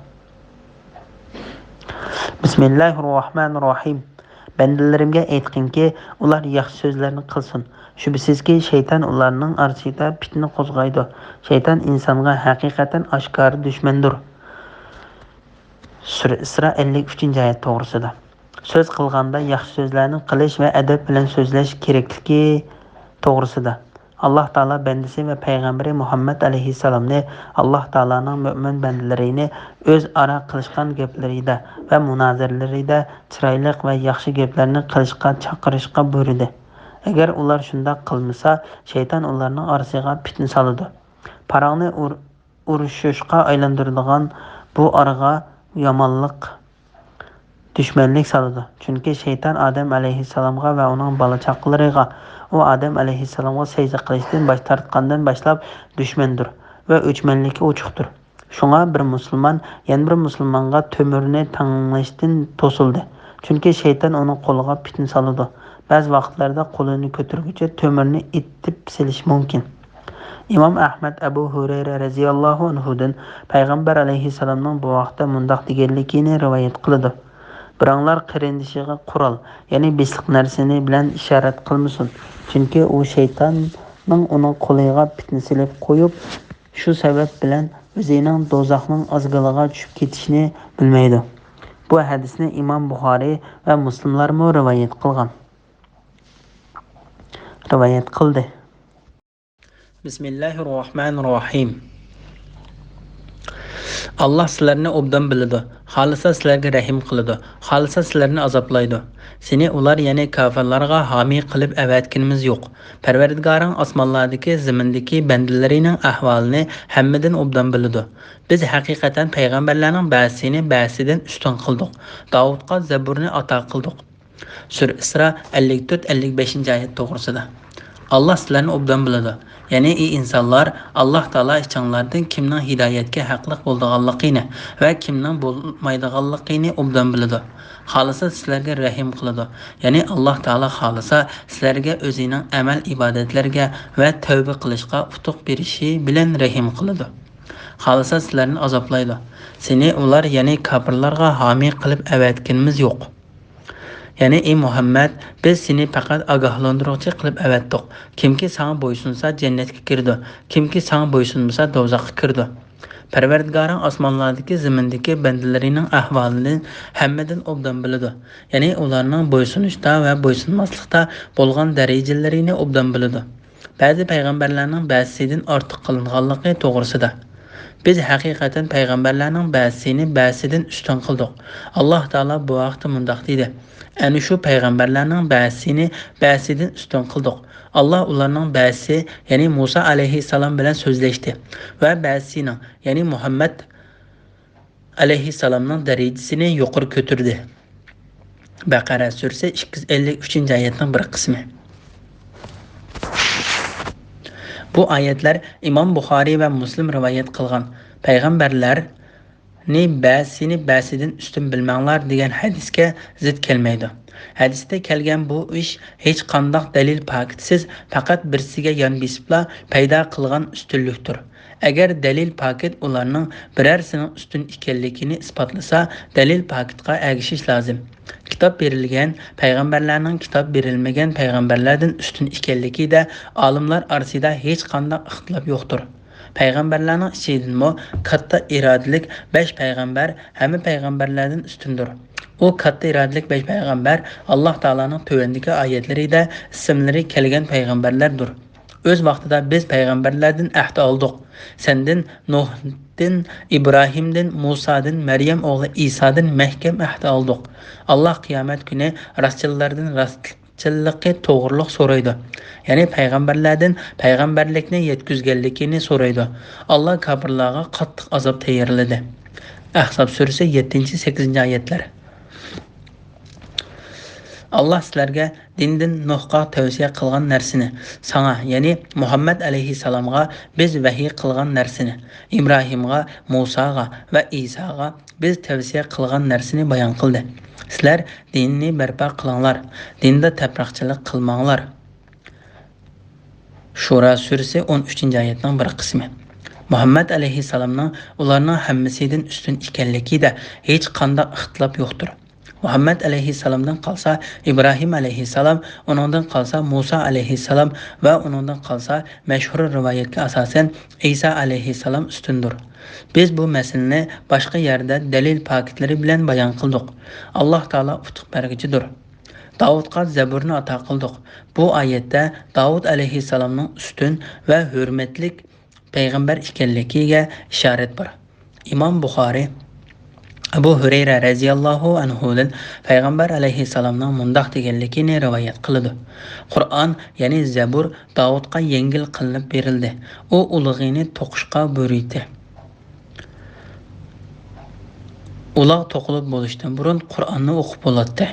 بىسمىللاھىررەھمانىررەھىم. بەندىلىرىمگە ئېيتقىنكى، ئۇلار ياخشى سۆزلەرنى قىلسۇن. شۈبھىسىزكى، شەيتان ئۇلارنىڭ ئارىسىدا پىتنە قوزغايدۇ. شەيتان ئىنسانغا ھەقىقەتەن ئاشكارا دۈشمەندۇر. سۈرە ئىسرا ئەللىك ئۈچىنچى ئايەت توغرىسىدا. سۆز قىلغاندا ياخشى سۆزلەرنى قىلىش ۋە ئەدەپ بىلەن سۆزلەش كېرەكلىكى توغرىسىدا. ئاللاھ تائالا بەندىسى ۋە پەيغەمبىرى مۇھەممەد ئەلەيھىسسالامنى ئاللاھ تائالانىڭ مۆمىن بەندىلىرىنى ئۆزئارا قىلىشقان گەپلىرىدە ۋە مۇنازىرىلىرىدە چىرايلىق ۋە ياخشى گەپلەرنى قىلىشقا چاقىرىشقا بۇيرۇدى. ئەگەر ئۇلار شۇنداق قىلمىسا، شەيتان ئۇلارنىڭ ئارىسىغا پىتنە سالىدۇ. پاراڭنى ئۇر-، ئۇرۇشۇشقا ئايلاندۇرىدىغان بۇ ئارىغا يامانلىق، دۈشمەنلىك سالىدۇ. چۈنكى شەيتان ئادەم ئەلەيھىسسالامغا ۋە ئۇنىڭ بالا-چاقىلىرىغا، ئۇ ئادەم ئەلەيھىسسالامغا سەجدە قىلىشتىن باش تارتقاندىن باشلاپ دۈشمەندۇر ۋە ئۆچمەنلىكى ئوچۇقتۇر. شۇڭا بىر مۇسۇلمان يەنە بىر مۇسۇلمانغا تۆمۈرنى تەڭلەشتىن توسۇلدى. چۈنكى شەيتان ئۇنىڭ قولىغا پىتنە سالىدۇ. بەزى ۋاقىتلاردا قولىنى كۆتۈرگۈچە تۆمۈرنى ئېتىپ سېلىشى مۇمكىن. ئىمام ئەھمەد ئەبۇ ھۇرەيرە رەزىياللاھۇ ئەنھۇدىن پەيغەمبەر ئەلەيھىسسالامنىڭ بۇ ھەقتە مۇنداق دېگەنلىكىنى رىۋايەت قىلىدۇ: بىراڭلار قېرىندىشىغا قورال، يەنى بېسىق نەرسىنى بىلەن ئىشارەت قىلمىسۇن، چۈنكى ئۇ شەيتاننىڭ ئۇنىڭ قولىغا پىتنە سېلىپ قويۇپ، شۇ سەۋەب بىلەن ئۆزىنىڭ دوزاخنىڭ ئازگىلىغا چۈشۈپ كېتىشىنى بىلمەيدۇ. بۇ ھەدىسنى ئىمام بۇخارىي ۋە مۇسلىملارمۇ رىۋايەت قىلغان. رىۋايەت قىلدى. بىسمىللاھىررەھمانىررەھىم. ئاللاھ سىلەرنى ئوبدان بىلىدۇ. خالىسا سىلەرگە رەھىم قىلىدۇ. خالىسا سىلەرنى ئازابلايدۇ. سېنى ئۇلار، يەنى كاپىرلارغا ھامىي قىلىپ ئەۋەتكىنىمىز يوق. پەرۋەردىگارىڭ ئاسمانلاردىكى، زېمىندىكى بەندىلىرىنىڭ ئەھۋالىنى ھەممىدىن ئوبدان بىلىدۇ. بىز ھەقىقەتەن پەيغەمبەرلەرنىڭ بەزىسىنى بەزىسىدىن ئۈستۈن قىلدۇق. داۋۇتقا زەبۇرنى ئاتا قىلدۇق. سۈرە ئىسرا ئەللىك تۆت، ئەللىك بەشىنچى ئايەت توغرىسىدا. ئاللاھ سىلەرنى ئوبدان بىلىدۇ. يەنى، ئى ئىنسانلار، ئاللاھ تائالا ئىچىڭلاردىن كىمنىڭ ھىدايەتكە ھەقلىق بولىدىغانلىقىنى ۋە كىمنىڭ بولمايدىغانلىقىنى ئوبدان بىلىدۇ. خالىسا سىلەرگە رەھىم قىلىدۇ. يەنى، ئاللاھ تائالا خالىسا سىلەرگە ئۆزىنىڭ ئەمەل ئىبادەتلەرگە ۋە تەۋبە قىلىشقا ئۇتۇق بېرىشى بىلەن رەھىم قىلىدۇ. خالىسا سىلەرنى ئازابلايدۇ. سېنى ئۇلار، يەنى كاپىرلارغا ھامىي قىلىپ ئەۋەتكىنىمىز يوق. يەنى، ئى مۇھەممەد، بىز سېنى پەقەت ئاگاھلاندۇرغۇچى قىلىپ ئەۋەتتۇق. كىمكى ساڭا بويسۇنسا، جەننەتكە كىرىدۇ، كىمكى ساڭا بويسۇنمىسا، دوزاخقا كىرىدۇ. پەرۋەردىگارىڭ ئاسمانلاردىكى، زېمىندىكى بەندىلىرىنىڭ ئەھۋالىنى ھەممىدىن ئوبدان بىلىدۇ. يەنى، ئۇلارنىڭ بويسۇنۇشتا ۋە بويسۇنماسلىقتا بولغان دەرىجىلىرىنى ئوبدان بىلىدۇ. بەزى پەيغەمبەرلەرنىڭ بەزىسىدىن ئارتۇق قىلىنغانلىقى توغرىسىدا. بىز ھەقىقەتەن پەيغەمبەرلەرنىڭ بەزىسىنى بەزىسىدىن ئۈستۈن قىلدۇق. ئاللاھ تائالا بۇ ھەقتە مۇنداق دېدى: ئەنە شۇ پەيغەمبەرلەرنىڭ بەزىسىنى بەزىسىدىن ئۈستۈن قىلدۇق. ئاللاھ ئۇلارنىڭ بەزىسى، يەنى مۇسا ئەلەيھىسسالام بىلەن سۆزلەشتى ۋە بەزىسىنىڭ، يەنى مۇھەممەد ئەلەيھىسسالامنىڭ دەرىجىسىنى يۇقىرى كۆتۈردى. بەقەرە سۈرىسى ئىككى يۈز ئەللىك ئۈچىنچى ئايەتنىڭ بىر قىسمى. بۇ ئايەتلەر ئىمام بۇخارىي ۋە مۇسلىم رىۋايەت قىلغان، پەيغەمبەرلەرنى بەزىسىنى بەزىسىدىن ئۈستۈن بىلمەڭلار دېگەن ھەدىسكە زىت كەلمەيدۇ. ھەدىستە كەلگەن بۇ ئىش ھېچقانداق دەلىل پاكىتسىز، پەقەت بىرسىگە يان بېسىپلا پەيدا قىلغان ئۈستۈنلۈكتۇر. ئەگەر دەلىل پاكىت ئۇلارنىڭ بىرەرسىنىڭ ئۈستۈن ئىكەنلىكىنى ئىسپاتلىسا، دەلىل پاكىتقا ئەگىشىش لازىم. كىتاب بېرىلگەن پەيغەمبەرلەرنىڭ كىتاب بېرىلمىگەن پەيغەمبەرلەردىن ئۈستۈن ئىكەنلىكىدە ئالىملار ئارىسىدا ھېچقانداق ئىختىلاپ يوقتۇر. پەيغەمبەرلەرنىڭ ئىچىدىنمۇ كاتتا ئىرادىلىك بەش پەيغەمبەر ھەممە پەيغەمبەرلەردىن ئۈستۈندۇر. ئۇ كاتتا ئىرادىلىك بەش پەيغەمبەر ئاللاھ تائالانىڭ تۆۋەندىكى ئايەتلىرىدە ئىسىملىرى كەلگەن پەيغەمبەرلەردۇر. ئۆز ۋاقتىدا بىز پەيغەمبەرلەردىن ئەھدى ئالدۇق. سەندىن، نۇھتىن، ئىبراھىمدىن، مۇسادىن، مەريەم ئوغلى ئىسادىن مەھكەم ئەھدى ئالدۇق. ئاللاھ قىيامەت كۈنى راستچىللاردىن راستچىللىقى، توغرىلىق سورايدۇ. يەنى پەيغەمبەرلەردىن پەيغەمبەرلىكنى يەتكۈزگەنلىكىنى سورايدۇ. ئاللاھ كاپىرلارغا قاتتىق ئازاب تەييارلىدى. ئەھزاب سۈرىسى يەتتىنچى، سەككىزىنچى ئايەتلەر. ئاللاھ سىلەرگە دىندىن نۇھقا تەۋسىيە قىلغان نەرسىنى، ساڭا، يەنى مۇھەممەد ئەلەيھىسسالامغا بىز ۋەھىي قىلغان نەرسىنى، ئىبراھىمغا، مۇساغا ۋە ئىساغا بىز تەۋسىيە قىلغان نەرسىنى بايان قىلدى. سىلەر دىننى بەرپا قىلىڭلار، دىندا تەپرىقىچىلىك قىلماڭلار. شۇرا سۈرىسى ئون ئۈچىنچى ئايەتنىڭ بىر قىسمى. مۇھەممەد ئەلەيھىسسالامنىڭ ئۇلارنىڭ ھەممىسىدىن ئۈستۈن ئىكەنلىكىدە ھېچقانداق ئىختىلاپ يوقتۇر. مۇھەممەد ئەلەيھىسسالامدىن قالسا ئىبراھىم ئەلەيھىسسالام، ئۇنىڭدىن قالسا مۇسا ئەلەيھىسسالام ۋە ئۇنىڭدىن قالسا مەشھۇر رىۋايەتكە ئاساسەن ئىسا ئەلەيھىسسالام ئۈستۈندۇر. بىز بۇ مەسىلىنى باشقا يەردە دەلىل پاكىتلىرى بىلەن بايان قىلدۇق. ئاللاھ تائالا ئۇتۇق بەرگۈچىدۇر. داۋۇتقا زەبۇرنى ئاتا قىلدۇق. بۇ ئايەتتە داۋۇت ئەلەيھىسسالامنىڭ ئۈستۈن ۋە ھۆرمەتلىك پەيغەمبەر ئىكەنلىكىگە ئىشارەت بار. ئىمام بۇخارى ئەبۇ ھۈرەيرە رەزىياللاھۇ ئەنھۇدىن پەيغەمبەر ئەلەيھىسسالامنىڭ مۇنداق دېگەنلىكىنى رىۋايەت قىلىدۇ: قۇرئان، يەنى زەبۇر، داۋۇتقا يەڭگىل قىلىنىپ بېرىلدى. ئۇ ئۇلىغىنى توقۇشقا بۇيرۇيتتى. ئۇلاغ توقۇلۇپ بولۇشتىن بۇرۇن قۇرئاننى ئوقۇپ بولاتتى.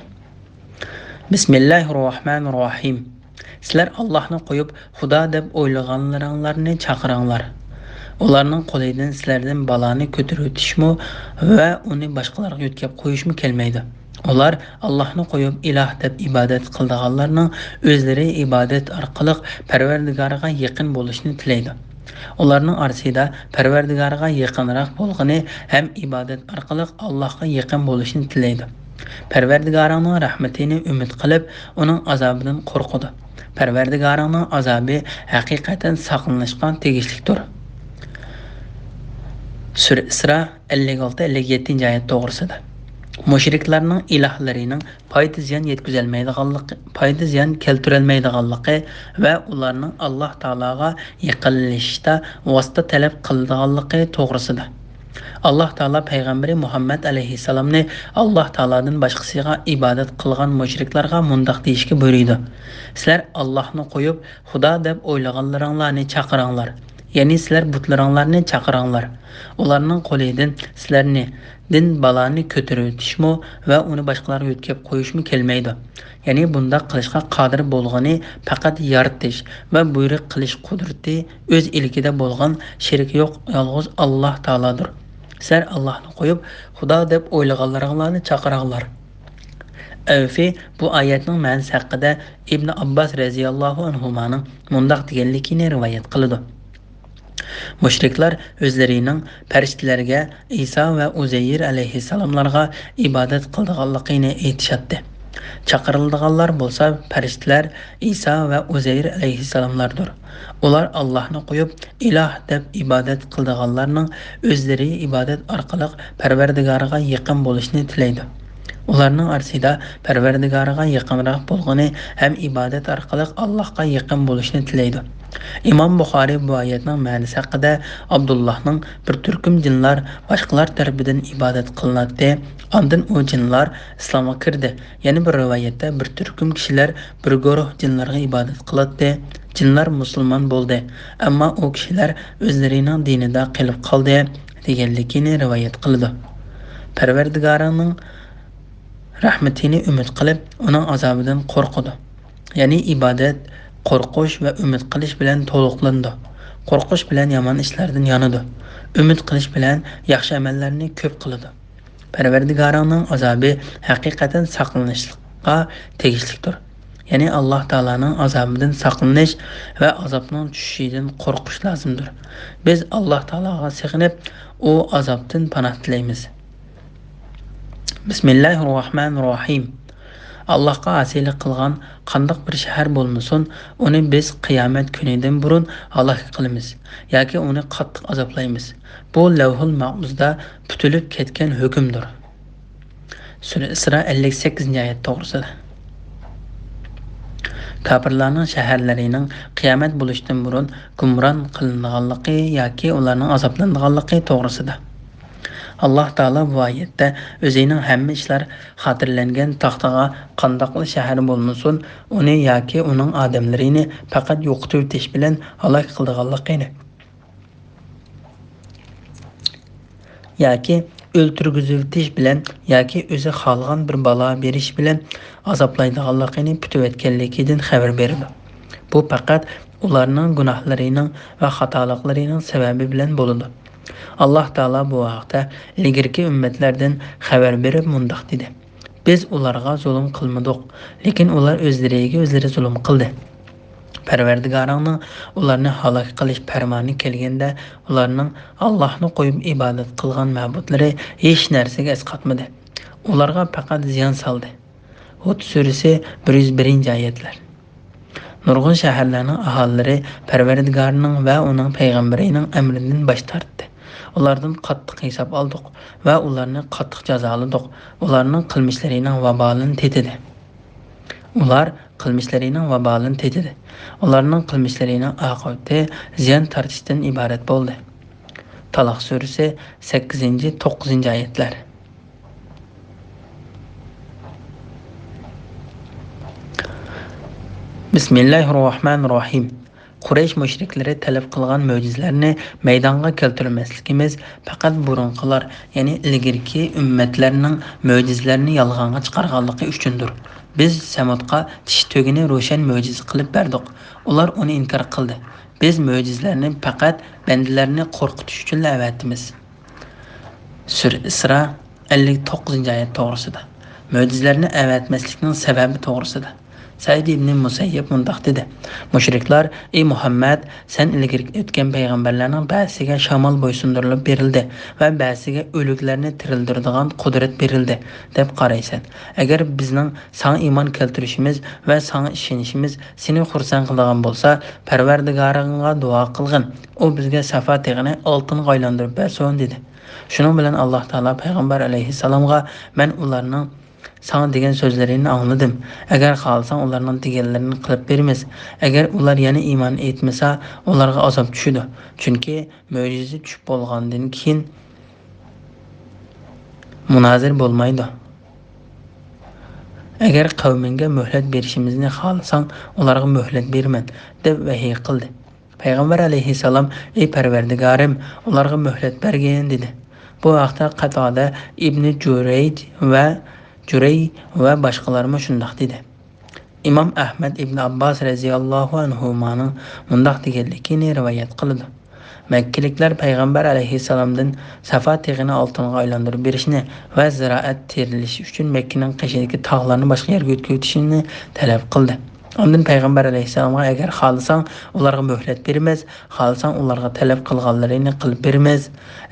بىسمىللاھىررەھمانىررەھىم. سىلەر ئاللاھنى قويۇپ، خۇدا دەپ ئويلىغانلىرىڭلارنى چاقىرىڭلار. ئۇلارنىڭ قولىدىن سىلەردىن بالانى كۆتۈرۈۋېتىشمۇ ۋە ئۇنى باشقىلارغا يۆتكەپ قويۇشمۇ كەلمەيدۇ. ئۇلار ئاللاھنى قويۇپ، ئىلاھ دەپ ئىبادەت قىلىدىغانلارنىڭ ئۆزلىرى ئىبادەت ئارقىلىق پەرۋەردىگارىغا يېقىن بولۇشنى تىلەيدۇ. ئۇلارنىڭ ئارىسىدا پەرۋەردىگارىغا يېقىنراق بولغىنى ھەم ئىبادەت ئارقىلىق ئاللاھقا يېقىن بولۇشنى تىلەيدۇ. پەرۋەردىگارىڭنىڭ رەھمىتىنى ئۈمىد قىلىپ، ئۇنىڭ ئازابىدىن قورقىدۇ. پەرۋەردىگارىڭنىڭ ئازابى ھەقىقەتەن ساقلىنىشقا تېگىشلىكتۇر. سۈرە ئىسرا ئەللىك ئالتە، ئەللىك يەتتىنچى ئايەت توغرىسىدا. مۇشرىكلارنىڭ ئىلاھلىرىنىڭ پايدا-زىيان يەتكۈزەلمەيدىغانلىقى، پايدا-زىيان كەلتۈرەلمەيدىغانلىقى ۋە ئۇلارنىڭ ئاللاھ تائالاغا يېقىنلىشىشتا ۋاسىتە تەلەپ قىلىدىغانلىقى توغرىسىدا. ئاللاھ تائالا پەيغەمبىرى مۇھەممەد ئەلەيھىسسالامنى ئاللاھ تائالادىن باشقىسىغا ئىبادەت قىلغان مۇشرىكلارغا مۇنداق دېيىشكە بۇيرۇيدۇ: سىلەر ئاللاھنى قويۇپ، خۇدا دەپ ئويلىغانلىرىڭلارنى چاقىرىڭلار. يەنى سىلەر بۇتلىرىڭلارنى چاقىرىڭلار. ئۇلارنىڭ قولىدىن سىلەرنى دىن بالانى كۆتۈرۈۋېتىشمۇ ۋە ئۇنى باشقىلارغا يۆتكەپ قويۇشمۇ كەلمەيدۇ. يەنى بۇنداق قىلىشقا قادىر بولغىنى پەقەت يارىتىش ۋە بۇيرۇق قىلىش قۇدرىتى ئۆز ئىلكىدە بولغان شېرىكى يوق يالغۇز ئاللاھ تائالادۇر. سىلەر ئاللاھنى قويۇپ، خۇدا دەپ ئويلىغانلىرىڭلارنى چاقىرىڭلار. ئەۋفى بۇ ئايەتنىڭ مەنىسى ھەققىدە ئىبن ئابباس رەزىياللاھۇ ئەنھۇمانىڭ مۇنداق دېگەنلىكىنى رىۋايەت قىلىدۇ: مۇشرىكلار ئۆزلىرىنىڭ پەرىشتىلەرگە، ئىسا ۋە ئۇزەير ئەلەيھىسسالاملارغا ئىبادەت قىلىدىغانلىقىنى ئېيتىشاتتى. چاقىرىلىدىغانلار بولسا پەرىشتىلەر، ئىسا ۋە ئۇزەير ئەلەيھىسسالاملاردۇر. ئۇلار ئاللاھنى قويۇپ، ئىلاھ دەپ ئىبادەت قىلىدىغانلارنىڭ ئۆزلىرى ئىبادەت ئارقىلىق پەرۋەردىگارىغا يېقىن بولۇشنى تىلەيدۇ. ئۇلارنىڭ ئارىسىدا پەرۋەردىگارىغا يېقىنراق بولغىنى ھەم ئىبادەت ئارقىلىق ئاللاھقا يېقىن بولۇشنى تىلەيدۇ. ئىمام بۇخارى بۇ ئايەتنىڭ مەنىسى ھەققىدە، ئابدۇللاھنىڭ بىر تۈركۈم جىنلار باشقىلار تەرىپىدىن ئىبادەت قىلىناتتى، ئاندىن ئۇ جىنلار ئىسلامغا كىردى. يەنە بىر رىۋايەتتە بىر تۈركۈم كىشىلەر بىر گۇرۇھ جىنلارغا ئىبادەت قىلاتتى. جىنلار مۇسۇلمان بولدى، ئەمما ئۇ كىشىلەر ئۆزلىرىنىڭ دىنىدا قېلىپ قالدى، دېگەنلىكىنى رىۋايەت قىلىدۇ. پەرۋەردىگارىڭنىڭ رەھمىتىنى ئۈمىد قىلىپ، ئۇنىڭ ئازابىدىن قورقىدۇ. يەنى ئىبادەت قورقۇش ۋە ئۈمىد قىلىش بىلەن تولۇقلىنىدۇ. قورقۇش بىلەن يامان ئىشلاردىن يانىدۇ. ئۈمىد قىلىش بىلەن ياخشى ئەمەللەرنى كۆپ قىلىدۇ. پەرۋەردىگارىڭنىڭ ئازابى ھەقىقەتەن ساقلىنىشلىققا تېگىشلىكتۇر. يەنى ئاللاھ تائالانىڭ ئازابىدىن ساقلىنىش ۋە ئازابنىڭ چۈشۈشىدىن قورقۇش لازىمدۇر. بىز ئاللاھ تائالاغا سېغىنىپ، ئۇ ئازابتىن پاناھ تىلەيمىز. بىسمىللاھىررەھمانىررەھىم. ئاللاھقا ئاسىيلىق قىلغان قانداق بىر شەھەر بولمىسۇن، ئۇنى بىز قىيامەت كۈنىدىن بۇرۇن ھالاك قىلىمىز ياكى ئۇنى قاتتىق ئازابلايمىز. بۇ لەۋھۇل مەھپۇزدا پۈتۈلۈپ كەتكەن ھۆكۈمدۇر. سۈرە ئىسرا ئەللىك سەككىزىنچى ئايەت توغرىسىدا. كاپىرلارنىڭ شەھەرلىرىنىڭ قىيامەت بولۇشتىن بۇرۇن گۇمران قىلىنىدىغانلىقى ياكى ئۇلارنىڭ ئازابلىنىدىغانلىقى توغرىسىدا. ئاللاھ تائالا بۇ ئايەتتە ئۆزىنىڭ ھەممە ئىشلار خاتىرىلەنگەن تاختىغا قانداقلا شەھەر بولمىسۇن، ئۇنى ياكى ئۇنىڭ ئادەملىرىنى پەقەت يوقىتىۋېتىش بىلەن ھالاك قىلىدىغانلىقىنى، ياكى ئۆلتۈرگۈزۈۋېتىش بىلەن ياكى ئۆزى خالىغان بىر بالا بېرىش بىلەن ئازابلايدىغانلىقىنى پۈتۈۋەتكەنلىكىدىن خەۋەر بېرىدۇ. بۇ پەقەت ئۇلارنىڭ گۇناھلىرىنىڭ ۋە خاتالىقلىرىنىڭ سەۋەبى بىلەن بولىدۇ. ئاللاھ تائالا بۇ ھەقتە ئىلگىرىكى ئۈممەتلەردىن خەۋەر بېرىپ مۇنداق دېدى: بىز ئۇلارغا زۇلۇم قىلمىدۇق، لېكىن ئۇلار ئۆزلىرىگە ئۆزلىرى زۇلۇم قىلدى. پەرۋەردىگارىڭنىڭ ئۇلارنى ھالاك قىلىش پەرمانى كەلگەندە، ئۇلارنىڭ ئاللاھنى قويۇپ ئىبادەت قىلغان مەبۇدلىرى ھېچ نەرسىگە ئەسقاتمىدى. ئۇلارغا پەقەت زىيان سالدى. ھۇد سۈرىسى، بىر يۈز بىرىنچى ئايەتلەر. نۇرغۇن شەھەرلەرنىڭ ئاھالىلىرى پەرۋەردىگارنىڭ ۋە ئۇنىڭ پەيغەمبىرىنىڭ ئەمرىدىن باش تارتتى. ئۇلاردىن قاتتىق ھېساب ئالدۇق ۋە ئۇلارنى قاتتىق جازالىدۇق. ئۇلارنىڭ قىلمىشلىرىنىڭ ۋابالىنى تېتىدى. ئۇلار قىلمىشلىرىنىڭ ۋابالىنى تېتىدى. ئۇلارنىڭ قىلمىشلىرىنىڭ ئاقىۋىتى زىيان تارتىشتىن ئىبارەت بولدى. تالاق سۈرىسى، سەككىزىنچى، توققۇزىنچى ئايەتلەر. بىسمىللاھىررەھمانىررەھىم. قۇرەيش مۇشرىكلىرى تەلەپ قىلغان مۆجىزىلەرنى مەيدانغا كەلتۈرمەسلىكىمىز پەقەت بۇرۇنقىلار، يەنى ئىلگىرىكى ئۈممەتلەرنىڭ مۆجىزىلەرنى يالغانغا چىقارغانلىقى ئۈچۈندۇر. بىز سەمۇدقا چىش تۆگىنى روشەن مۆجىزە قىلىپ بەردۇق. ئۇلار ئۇنى ئىنكار قىلدى. بىز مۆجىزىلەرنى پەقەت بەندىلەرنى قورقۇتۇش ئۈچۈنلا ئەۋەتىمىز. سۈرە ئىسرا، ئەللىك توققۇزىنچى ئايەت توغرىسىدا. مۆجىزىلەرنى ئەۋەتمەسلىكنىڭ سەۋەبى توغرىسىدا. سەئىد ئىبنى مۇسەييىب مۇنداق دېدى: مۇشرىكلار، ئى مۇھەممەد، سەن ئىلگىرى ئۆتكەن پەيغەمبەرلەرنىڭ بەزىسىگە شامال بويسۇندۇرۇلۇپ بېرىلدى ۋە بەزىسىگە ئۆلۈكلەرنى تىرىلدۈرىدىغان قۇدرەت بېرىلدى، دەپ قارايسەن. ئەگەر بىزنىڭ ساڭا ئىمان كەلتۈرۈشىمىز ۋە ساڭا ئىشىنىشىمىز سېنى خۇرسەن قىلىدىغان بولسا، پەرۋەردىگارىڭغا دۇئا قىلغىن، ئۇ بىزگە سافا تېغىنى ئالتۇنغا ئايلاندۇرۇپ بەرسۇن، دېدى. شۇنىڭ بىلەن ئاللاھ تائالا پەيغەمبەر ئەلەيھىسسالامغا، مەن ئۇلارنىڭ ساڭا دېگەن سۆزلىرىنى ئاڭلىدىم. ئەگەر خالىساڭ ئۇلارنىڭ دېگەنلىرىنى قىلىپ بېرىمىز. ئەگەر ئۇلار يەنە ئىمان ئېيتمىسا، ئۇلارغا ئازاب چۈشىدۇ. چۈنكى مۆجىزە چۈشۈپ بولغاندىن كېيىن مۇنازىرە بولمايدۇ. ئەگەر قەۋمىڭگە مۆھلەت بېرىشىمىزنى خالىساڭ، ئۇلارغا مۆھلەت بېرىمەن، دەپ ۋەھىي قىلدى. پەيغەمبەر ئەلەيھىسسالام، ئى پەرۋەردىگارىم، ئۇلارغا مۆھلەت بەرگىن، دېدى. بۇ ھەقتە قاتادە ئىبنى جۇرەيج ۋە جۇرەي ۋە باشقىلارمۇ شۇنداق دېدى. ئىمام ئەھمەد ئىبن ئابباس رەزىياللاھۇ ئەنھۇمانىڭ مۇنداق دېگەنلىكىنى رىۋايەت قىلىدۇ. مەككىلىكلەر پەيغەمبەر ئەلەيھىسسالامدىن سافا تېغىنى ئالتۇنغا ئايلاندۇرۇپ بېرىشنى ۋە زىرائەت تېرىلىشى ئۈچۈن مەككىنىڭ قېشىدىكى تاغلارنى باشقا يەرگە ئۆتكۈزۈۋېتىشنى تەلەپ قىلدى. ئاندىن پەيغەمبەر ئەلەيھىسسالامغا، ئەگەر خالىساڭ، ئۇلارغا مۆھلەت بېرىمىز، خالىساڭ، ئۇلارغا تەلەپ قىلغانلىرىنى قىلىپ بېرىمىز.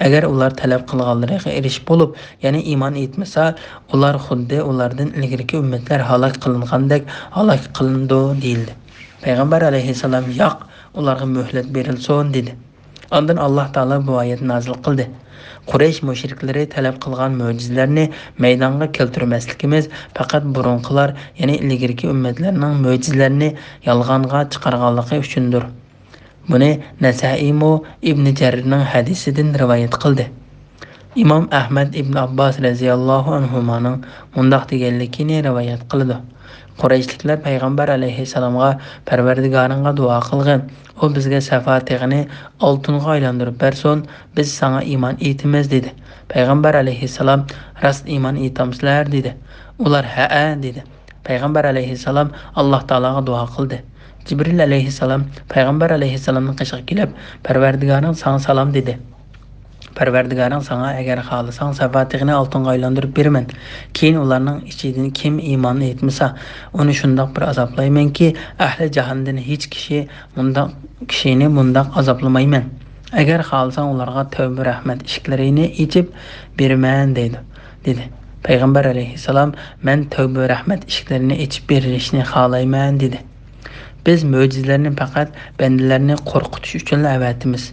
ئەگەر ئۇلار تەلەپ قىلغانلىرىغا ئېرىشىپ بولۇپ، يەنە ئىمان ئېيتمىسا، ئۇلار خۇددى ئۇلاردىن ئىلگىرىكى ئۈممەتلەر ھالاك قىلىنغاندەك ھالاك قىلىنىدۇ، دېيىلدى. پەيغەمبەر ئەلەيھىسسالام، ياق، ئۇلارغا مۆھلەت بېرىلسۇن، دېدى. ئاندىن ئاللاھ تائالا بۇ ئايەتنى نازىل قىلدى: قۇرەيش مۇشرىكلىرى تەلەپ قىلغان مۆجىزىلەرنى مەيدانغا كەلتۈرمەسلىكىمىز پەقەت بۇرۇنقىلار، يەنى ئىلگىرىكى ئۈممەتلەرنىڭ مۆجىزىلەرنى يالغانغا چىقارغانلىقى ئۈچۈندۇر. بۇنى نەسەئىمۇ ئىبنى جەرىرنىڭ ھەدىسىدىن رىۋايەت قىلدى. ئىمام ئەھمەد ئىبن ئابباس رەزىياللاھۇ ئەنھۇمانىڭ مۇنداق دېگەنلىكىنى رىۋايەت قىلىدۇ: قۇرەيشلىكلەر پەيغەمبەر ئەلەيھىسسالامغا، پەرۋەردىگارىڭغا دۇئا قىلغىن، ئۇ بىزگە سەفا تېغىنى ئالتۇنغا ئايلاندۇرۇپ بەرسۇن، بىز ساڭا ئىمان ئېيتىمىز، دېدى. پەيغەمبەر ئەلەيھىسسالام، راست ئىمان ئېيتامسىلەر؟ دېدى. ئۇلار، ھەئە، دېدى. پەيغەمبەر ئەلەيھىسسالام ئاللاھ تائالاغا دۇئا قىلدى. جىبرىل ئەلەيھىسسالام پەيغەمبەر ئەلەيھىسسالامنىڭ قېشىغا كېلىپ، پەرۋەردىگارىڭ ساڭا سالام، دېدى. پەرۋەردىگارىڭ ساڭا، ئەگەر خالىساڭ، سەفا تېغىنى ئالتۇنغا ئايلاندۇرۇپ بېرىمەن. كېيىن ئۇلارنىڭ ئىچىدىن كىم ئىمان ئېيتمىسا، ئۇنى شۇنداق بىر ئازابلايمەنكى، ئەھلى جاھاندىن ھېچ كىشى مۇنداق، كىشىنى مۇنداق ئازابلىمايمەن. ئەگەر خالىساڭ، ئۇلارغا تەۋبە رەھمەت ئىشىكلىرىنى ئېچىپ بېرىمەن، دەيدۇ، دېدى. پەيغەمبەر ئەلەيھىسسالام، مەن تەۋبە رەھمەت ئىشىكلىرىنى ئېچىپ بېرىلىشىنى خالايمەن، دېدى. بىز مۆجىزىلەرنى پەقەت بەندىلەرنى قورقۇتۇش ئۈچۈنلا ئەۋەتىمىز.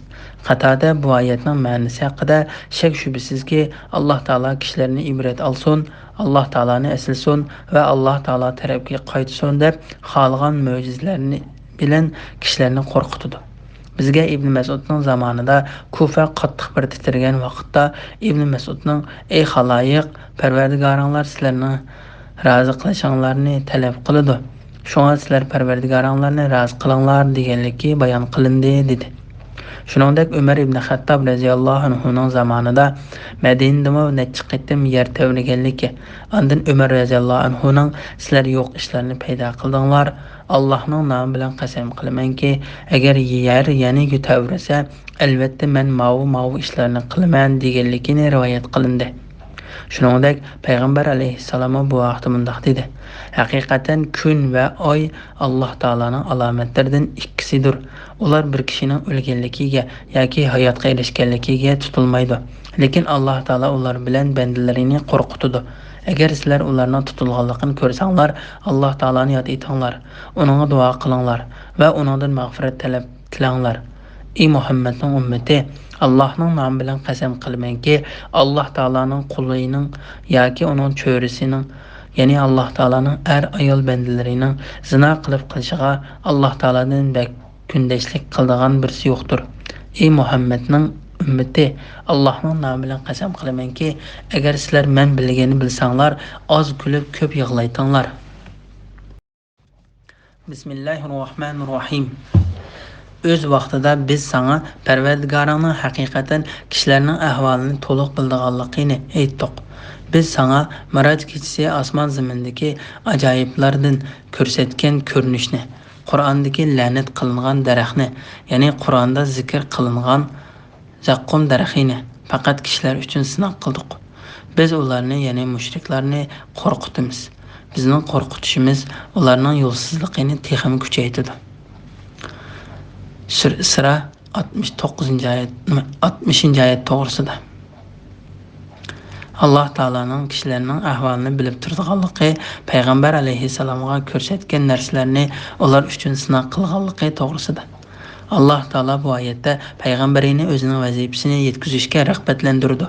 قاتادە بۇ ئايەتنىڭ مەنىسى ھەققىدە: شەك-شۈبھىسىزكى، ئاللاھ تائالا كىشىلەرنى ئىبرەت ئالسۇن، ئاللاھ تائالانى ئەسلىسۇن ۋە ئاللاھ تائالا تەرەپكە قايتسۇن دەپ خالىغان مۆجىزىلەرنى بىلەن كىشىلەرنى قورقۇتىدۇ. بىزگە ئىبنى مەسئۇدنىڭ زامانىدا كۇفە قاتتىق بىر تىترىگەن ۋاقىتتا ئىبنى مەسئۇدنىڭ: «ئەي خالايىق، پەرۋەردىگارىڭلار سىلەرنىڭ رازى قىلىشىڭلارنى تەلەپ قىلىدۇ. شۇڭا سىلەر پەرۋەردىگارىڭلارنى رازى قىلىڭلار» دېگەنلىكى بايان قىلىندى، دېدى. شۇنىڭدەك ئۆمەر ئىبنى خەتتاب رەزىياللاھۇ ئەنھۇنىڭ زامانىدا مەدىنىدىمۇ نەچچە قېتىم يەر تەۋرىگەنلىكى، ئاندىن ئۆمەر رەزىياللاھۇ ئەنھۇنىڭ: «سىلەر يوق ئىشلارنى پەيدا قىلدىڭلار، ئاللاھنىڭ نامى بىلەن قەسەم قىلىمەنكى، ئەگەر يەر يەنە تەۋرىسە، ئەلۋەتتە مەن ماۋۇ، ماۋۇ ئىشلارنى قىلىمەن» دېگەنلىكىنى رىۋايەت قىلىندى. شۇنىڭدەك پەيغەمبەر ئەلەيھىسسالاممۇ بۇ ھەقتە مۇنداق دېدى: «ھەقىقەتەن كۈن ۋە ئاي ئاللاھ تائالانىڭ ئالامەتلىرىدىن ئىككىسىدۇر. ئۇلار بىر كىشىنىڭ ئۆلگەنلىكىگە ياكى ھاياتقا ئېرىشكەنلىكىگە تۇتۇلمايدۇ. لېكىن ئاللاھ تائالا ئۇلار بىلەن بەندىلىرىنى قورقۇتىدۇ. ئەگەر سىلەر ئۇلارنىڭ تۇتۇلغانلىقىنى كۆرسەڭلار، ئاللاھ تائالانى ياد ئېتىڭلار، ئۇنىڭغا دۇئا قىلىڭلار ۋە ئۇنىڭدىن مەغپىرەت تەلەپ تىلەڭلار. ئى مۇھەممەدنىڭ ئۈممىتى، ئاللاھنىڭ نامى بىلەن قەسەم قىلىمەنكى، ئاللاھ تائالانىڭ قۇلىنىڭ ياكى ئۇنىڭ چۆرىسىنىڭ، يەنى ئاللاھ تائالانىڭ ئەر-ئايال بەندىلىرىنىڭ زىنا قىلىپ قېلىشىغا ئاللاھ تائالادىن بەك كۈندەشلىك قىلىدىغان بىرسى يوقتۇر. ئى مۇھەممەدنىڭ ئۈممىتى، ئاللاھنىڭ نامى بىلەن قەسەم قىلىمەنكى، ئەگەر سىلەر مەن بىلگەننى بىلسەڭلار، ئاز كۈلۈپ، كۆپ يىغلايتىڭلار.» بىسمىللاھىررەھمانىررەھىم. ئۆز ۋاقتىدا بىز ساڭا پەرۋەردىگارىڭنىڭ ھەقىقەتەن كىشىلەرنىڭ ئەھۋالىنى تولۇق بىلىدىغانلىقىنى ئېيتتۇق. بىز ساڭا مىراج كېچىسى ئاسمان زېمىندىكى ئاجايىپلاردىن كۆرسەتكەن كۆرۈنۈشنى، قۇرئاندىكى لەنەت قىلىنغان دەرەخنى، يەنى قۇرئاندا زىكىر قىلىنغان زەققۇم دەرىخىنى پەقەت كىشىلەر ئۈچۈن سىناق قىلدۇق. بىز ئۇلارنى، يەنى مۇشرىكلارنى قورقۇتىمىز. بىزنىڭ قورقۇتۇشىمىز ئۇلارنىڭ يولسىزلىقىنى تېخىمۇ كۈچەيتىدۇ. سۈر-، سىرا ئاتمىش توققۇزىنچى ئايەت، ئاتمىشىنچى ئايەت توغرىسىدا. ئاللاھ تائالانىڭ كىشىلەرنىڭ ئەھۋالىنى بىلىپ تۇرىدىغانلىقى، پەيغەمبەر ئەلەيھىسسالامغا كۆرسەتكەن نەرسىلەرنى ئۇلار ئۈچۈن سىناق قىلغانلىقى توغرىسىدا. ئاللاھ تائالا بۇ ئايەتتە پەيغەمبىرىنى ئۆزىنىڭ ۋەزىپىسىنى يەتكۈزۈشكە رىغبەتلەندۈرىدۇ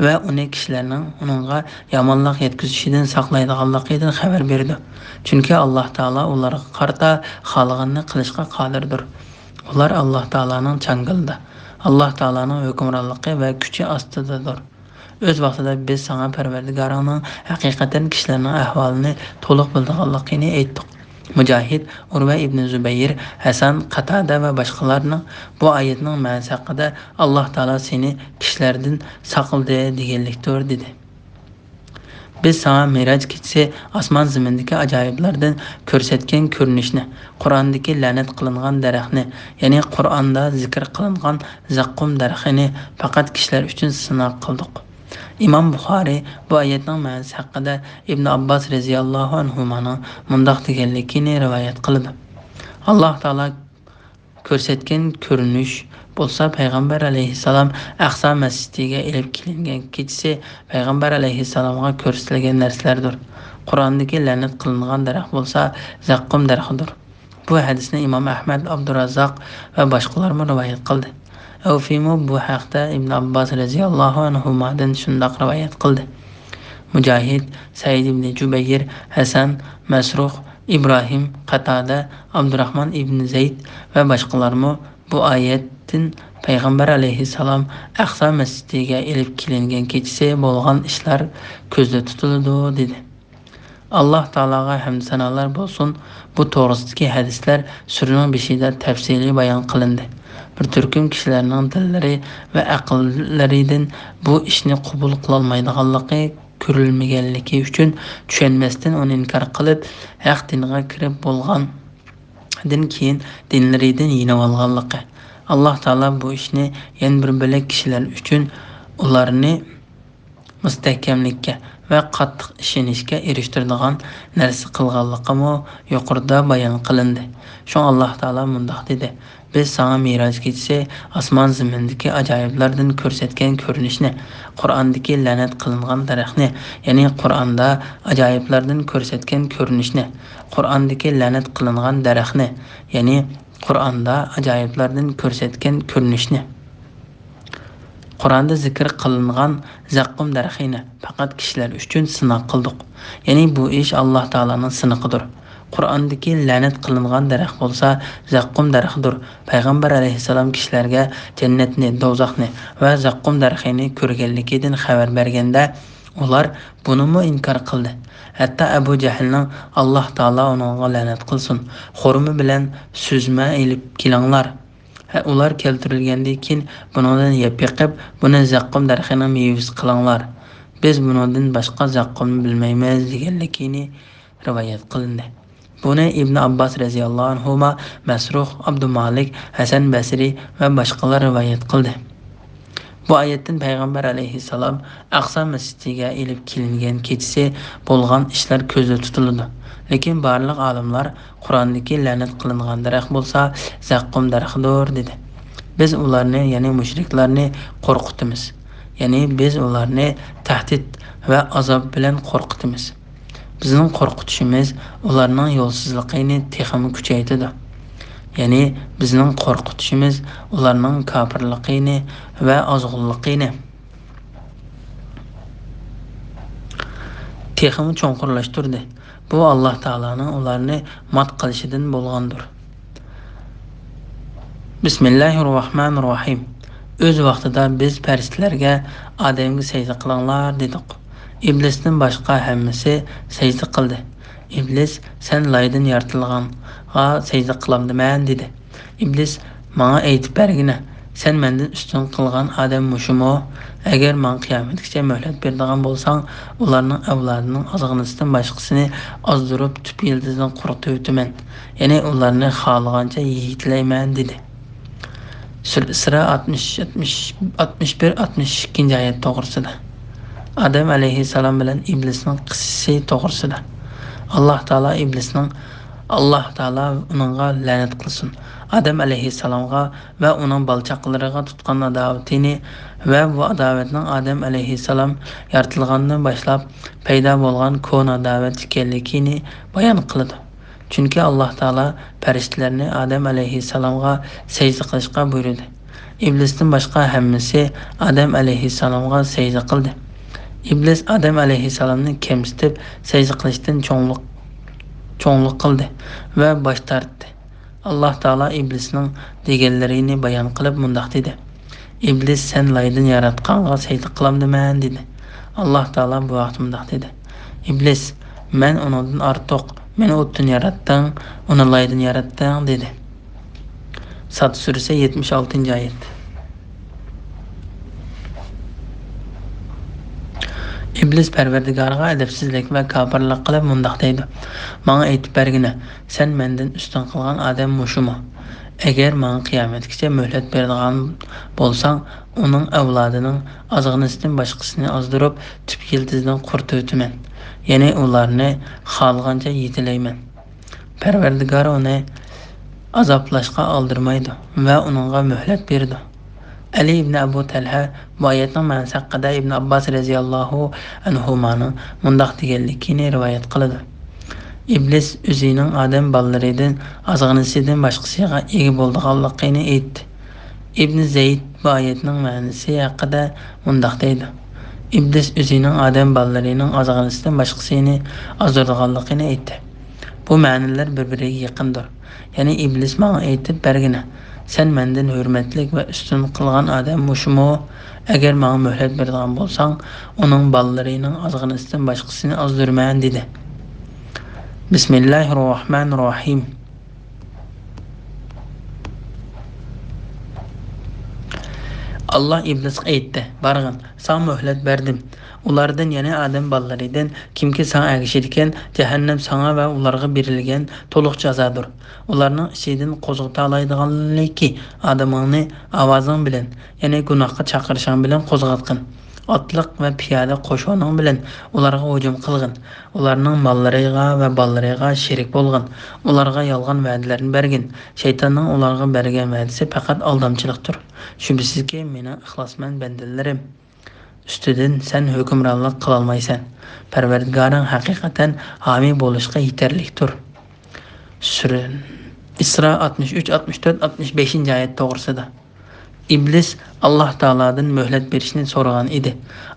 ۋە ئۇنى كىشىلەرنىڭ ئۇنىڭغا يامانلىق يەتكۈزۈشىدىن ساقلايدىغانلىقىدىن خەۋەر بېرىدۇ. چۈنكى ئاللاھ تائالا ئۇلارغا قارىتا خالىغىنىنى قىلىشقا قادىردۇر. ئۇلار ئاللاھ تائالانىڭ چاڭگىلىدا، ئاللاھ تائالانىڭ ھۆكۈمرانلىقى ۋە كۈچى ئاستىدىدۇر. ئۆز ۋاقتىدا بىز ساڭا پەرۋەردىگارىڭنىڭ ھەقىقەتەن كىشىلەرنىڭ ئەھۋالىنى تولۇق بىلىدىغانلىقىنى ئېيتتۇق. مۇجاھىد، ئۇرۋە ئىبنى زۇبەير، ھەسەن، قاتادە ۋە باشقىلارنىڭ بۇ ئايەتنىڭ مەنىسى ھەققىدە، «ئاللاھ تائالا سېنى كىشىلەردىن ساقلىدى» دېگەنلىكتۇر، دېدى. بىز ساڭا مىراج كېچىسى ئاسمان زېمىندىكى ئاجايىپلاردىن كۆرسەتكەن كۆرۈنۈشنى، قۇرئاندىكى لەنەت قىلىنغان دەرەخنى، يەنى قۇرئاندا زىكىر قىلىنغان زەققۇم دەرىخىنى پەقەت كىشىلەر ئۈچۈن سىناق قىلدۇق. ئىمام بۇخارى بۇ ئايەتنىڭ مەنىسى ھەققىدە ئىبن ئابباس رەزىياللاھۇ ئەنھۇمانىڭ مۇنداق دېگەنلىكىنى رىۋايەت قىلىدۇ: ئاللاھ تائالا كۆرسەتكەن كۆرۈنۈش بولسا پەيغەمبەر ئەلەيھىسسالام ئەقسا مەسچىتىگە ئېلىپ كېلىنگەن كېچىسى پەيغەمبەر ئەلەيھىسسالامغا كۆرسىتىلگەن نەرسىلەردۇر. قۇرئاندىكى لەنەت قىلىنغان دەرەخ بولسا زەققۇم دەرىخىدۇر. بۇ ھەدىسنى ئىمام ئەھمەد، ئابدۇراززاق ۋە باشقىلارمۇ رىۋايەت قىلدى. ئەۋفىمۇ بۇ ھەقتە ئىبن ئابباس رەزىياللاھۇ ئەنھۇمادىن شۇنداق رىۋايەت قىلدى. مۇجاھىد، سەئىد ئىبنى جۇبەير، ھەسەن، مەسرۇق، ئىبراھىم، قاتادە، ئابدۇراخمان ئىبنى زەيد ۋە باشقىلارمۇ بۇ ئايەتتىن پەيغەمبەر ئەلەيھىسسالام ئەقسا مەسچىتىگە ئېلىپ كېلىنگەن كېچىسى بولغان ئىشلار كۆزدە تۇتۇلىدۇ، دېدى. ئاللاھ تائالاغا ھەمدۇ سانالار بولسۇن، بۇ توغرىسىدىكى ھەدىسلەر سۈرىنىڭ بېشىدا تەپسىلىي بايان قىلىندى. بىر تۈركۈم كىشىلەرنىڭ دىللىرى ۋە ئەقىللىرىدىن بۇ ئىشنى قوبۇل قىلالمايدىغانلىقى كۆرۈلمىگەنلىكى ئۈچۈن چۈشەنمەستىن ئۇنى ئىنكار قىلىپ، ھەق دىنغا كىرىپ بولغاندىن كېيىن دىنلىرىدىن يېنىۋالغانلىقى، ئاللاھ تائالا بۇ ئىشنى يەنە بىر بۆلەك كىشىلەر ئۈچۈن ئۇلارنى مۇستەھكەملىككە ۋە قاتتىق ئىشىنىشكە ئېرىشتۈرىدىغان نەرسە قىلغانلىقىمۇ يۇقىرىدا بايان قىلىندى. شۇڭا ئاللاھ تائالا مۇنداق دېدى: بىز ساڭا مىراج كېچىسى ئاسمان زېمىندىكى ئاجايىپلاردىن كۆرسەتكەن كۆرۈنۈشنى، قۇرئاندىكى لەنەت قىلىنغان دەرەخنى، يەنى قۇرئاندا ئاجايىپلاردىن كۆرسەتكەن كۆرۈنۈشنى، قۇرئاندىكى لەنەت قىلىنغان دەرەخنى، يەنى قۇرئاندا ئاجايىپلاردىن كۆرسەتكەن كۆرۈنۈشنى. قۇرئاندا زىكىر قىلىنغان زەققۇم دەرىخىنى پەقەت كىشىلەر ئۈچۈن سىناق قىلدۇق. يەنى بۇ ئىش ئاللاھ تائالانىڭ سىنىقىدۇر. قۇرئاندىكى لەنەت قىلىنغان دەرەخ بولسا زەققۇم دەرىخىدۇر. پەيغەمبەر ئەلەيھىسسالام كىشىلەرگە جەننەتنى، دوزاخنى ۋە زەققۇم دەرىخىنى كۆرگەنلىكىدىن خەۋەر بەرگەندە، ئۇلار بۇنىمۇ ئىنكار قىلدى. ھەتتا ئەبۇ جەھىلنىڭ، «ئاللاھ تائالا ئۇنىڭغا لەنەت قىلسۇن، خورما بىلەن سۈزمە ئېلىپ كېلىڭلار.» ھە، ئۇلار كەلتۈرۈلگەندىن كېيىن بۇنىڭدىن يەپ بېقىپ، بۇنى زەققۇم دەرىخىنىڭ مېۋىسى قىلىڭلار. بىز بۇنىڭدىن باشقا زەققۇمنى بىلمەيمىز، دېگەنلىكىنى رىۋايەت قىلىندى. بۇنى ئىبن ئابباس رەزىياللاھۇ ئەنھۇما، مەسرۇق، ئابدۇمالىك، ھەسەن بەسرى ۋە باشقىلار رىۋايەت قىلدى. بۇ ئايەتتىن پەيغەمبەر ئەلەيھىسسالام ئەقسا مەسچىتىگە ئېلىپ كېلىنگەن كېچىسى بولغان ئىشلار كۆزدە تۇتۇلىدۇ. لېكىن بارلىق ئالىملار قۇرئاندىكى لەنەت قىلىنغان دەرەخ بولسا زەققۇم دەرىخىدۇر، دېدى. بىز ئۇلارنى، يەنى مۇشرىكلارنى قورقۇتىمىز. يەنى بىز ئۇلارنى تەھدىت ۋە ئازاب بىلەن قورقۇتىمىز. بىزنىڭ قورقۇتۇشىمىز ئۇلارنىڭ يولسىزلىقىنى تېخىمۇ كۈچەيتىدۇ. يەنى بىزنىڭ قورقۇتۇشىمىز ئۇلارنىڭ كاپىرلىقىنى ۋە ئازغۇنلۇقىنى تېخىمۇ چوڭقۇرلاشتۇردى. بۇ ئاللاھ تائالانىڭ ئۇلارنى مات قىلىشىدىن بولغاندۇر. بىسمىللاھىررەھمانىررەھىم. ئۆز ۋاقتىدا بىز پەرىشتىلەرگە، «ئادەمگە سەجدە قىلىڭلار» دېدۇق. ئىبلىستىن باشقا ھەممىسى سەجدە قىلدى. ئىبلىس، «سەن لايدىن يارىتىلغانغا سەجدە قىلامدىمەن؟» دېدى. ئىبلىس، «ماڭا ئېيتىپ بەرگىنە، سەن مەندىن ئۈستۈن قىلغان ئادەم مۇشۇمۇ؟ ئەگەر ماڭا قىيامەتكىچە مۆھلەت بېرىدىغان بولساڭ، ئۇلارنىڭ ئەۋلادىنىڭ ئازغىنىسىدىن باشقىسىنى ئازدۇرۇپ، تۈپ يىلتىزىدىن قۇرۇتۇۋېتىمەن. يەنى ئۇلارنى خالىغانچە يېتىلەيمەن» دېدى. سۈرە ئىسرا ئاتمىش، ئاتمىش، ئاتمىش بىر، ئاتمىش ئىككىنچى ئايەت توغرىسىدا. ئادەم ئەلەيھىسسالام بىلەن ئىبلىسنىڭ قىسسىسى توغرىسىدا. ئاللاھ تائالا ئىبلىسنىڭ، ئاللاھ تائالا ئۇنىڭغا لەنەت قىلسۇن. ئادەم ئەلەيھىسسالامغا ۋە ئۇنىڭ بالا-چاقىلىرىغا تۇتقان ئاداۋىتىنى ۋە بۇ ئاداۋەتنىڭ ئادەم ئەلەيھىسسالام يارىتىلغاندىن باشلاپ پەيدا بولغان كونا ئاداۋەت ئىكەنلىكىنى بايان قىلىدۇ. چۈنكى ئاللاھ تائالا پەرىشتىلەرنى ئادەم ئەلەيھىسسالامغا سەجدە قىلىشقا بۇيرۇدى. ئىبلىستىن باشقا ھەممىسى ئادەم ئەلەيھىسسالامغا سەجدە قىلدى. ئىبلىس ئادەم ئەلەيھىسسالامنى كەمسىتىپ، سەجدە قىلىشتىن چوڭلۇق، چوڭلۇق قىلدى ۋە باش تارتتى. ئاللاھ تائالا ئىبلىسنىڭ دېگەنلىرىنى بايان قىلىپ مۇنداق دېدى: «ئىبلىس، سەن لايدىن ياراتقانغا سەجدە قىلامدىمەن؟» دېدى. ئاللاھ تائالا بۇ ھەقتە مۇنداق دېدى: «ئىبلىس، مەن ئۇنىڭدىن ئارتۇق، مېنى ئوتتىن ياراتتىڭ، ئۇنى لايدىن ياراتتىڭ» دېدى. ساد سۈرىسى، يەتمىش ئالتىنچى ئايەت. ئىبلىس پەرۋەردىگارىغا ئەدەپسىزلىك ۋە كاپىرلىق قىلىپ مۇنداق دەيدۇ: «ماڭا ئېيتىپ بەرگىنە، سەن مەندىن ئۈستۈن قىلغان ئادەم مۇشۇمۇ؟ ئەگەر ماڭا قىيامەتكىچە مۆھلەت بېرىدىغان بولساڭ، ئۇنىڭ ئەۋلادىنىڭ ئازغىنىسىدىن باشقىسىنى ئازدۇرۇپ، تۈپ يىلتىزىدىن قۇرۇتۇۋېتىمەن. يەنى ئۇلارنى خالىغانچە يېتىلەيمەن.» پەرۋەردىگار ئۇنى ئازابلاشقا ئالدىرىمايدۇ ۋە ئۇنىڭغا مۆھلەت بېرىدۇ. ئەلى ئىبنى ئەبۇ تەلھە بۇ ئايەتنىڭ مەنىسى ھەققىدە ئىبن ئابباس رەزىياللاھۇ ئەنھۇمانىڭ مۇنداق دېگەنلىكىنى رىۋايەت قىلىدۇ: «ئىبلىس ئۆزىنىڭ ئادەم بالىلىرىدىن ئازغىنىسىدىن باشقىسىغا ئىگە بولىدىغانلىقىنى ئېيتتى.» ئىبن زەيد بۇ ئايەتنىڭ مەنىسى ھەققىدە مۇنداق دەيدۇ: «ئىبلىس ئۆزىنىڭ ئادەم بالىلىرىنىڭ ئازغىنىسىدىن باشقىسىنى ئازدۇرىدىغانلىقىنى ئېيتتى.» بۇ مەنىلەر بىر-بىرىگە يېقىندۇر. يەنى ئىبلىس ماڭا ئېيتىپ بەرگىنە، سەن مەندىن ھۆرمەتلىك ۋە ئۈستۈن قىلغان ئادەم مۇشۇمۇ؟ ئەگەر ماڭا مۆھلەت بېرىدىغان بولساڭ، ئۇنىڭ بالىلىرىنىڭ ئازغىنىسىدىن باشقىسىنى ئازدۇرىمەن، دېدى. بىسمىللاھىررەھمانىررەھىم. ئاللاھ ئىبلىسقا ئېيتتى: «بارغىن، ساڭا مۆھلەت بەردىم. ئۇلاردىن، يەنى ئادەم بالىلىرىدىن كىمكى ساڭا ئەگىشىدىكەن، جەھەننەم ساڭا ۋە ئۇلارغا بېرىلگەن تولۇق جازادۇر. ئۇلارنىڭ ئىچىدىن قوزغىتالايدىغانلىكى ئادىمىڭنى ئاۋازىڭ بىلەن، يەنى گۇناھقا چاقىرىشىڭ بىلەن قوزغاتقىن. ئاتلىق ۋە پىيادە قوشۇنۇڭ بىلەن ئۇلارغا ھۇجۇم قىلغىن. ئۇلارنىڭ ماللىرىغا ۋە بالىلىرىغا شېرىك بولغىن. ئۇلارغا يالغان ۋەدىلەرنى بەرگىن. شەيتاننىڭ ئۇلارغا بەرگەن ۋەدىسى پەقەت ئالدامچىلىقتۇر. شۈبھىسىزكى، مېنىڭ ئىخلاسمەن بەندىلىرىم ئۈستىدىن سەن ھۆكۈمرانلىق قىلالمايسەن. پەرۋەردىگارىڭ ھەقىقەتەن ھامىي بولۇشقا يېتەرلىكتۇر.» سۈرە ئىسرا ئاتمىش ئۈچ، ئاتمىش تۆت، ئاتمىش بەشىنچى ئايەت توغرىسىدا. ئىبلىس ئاللاھ تائالادىن مۆھلەت بېرىشنى سورىغان ئىدى.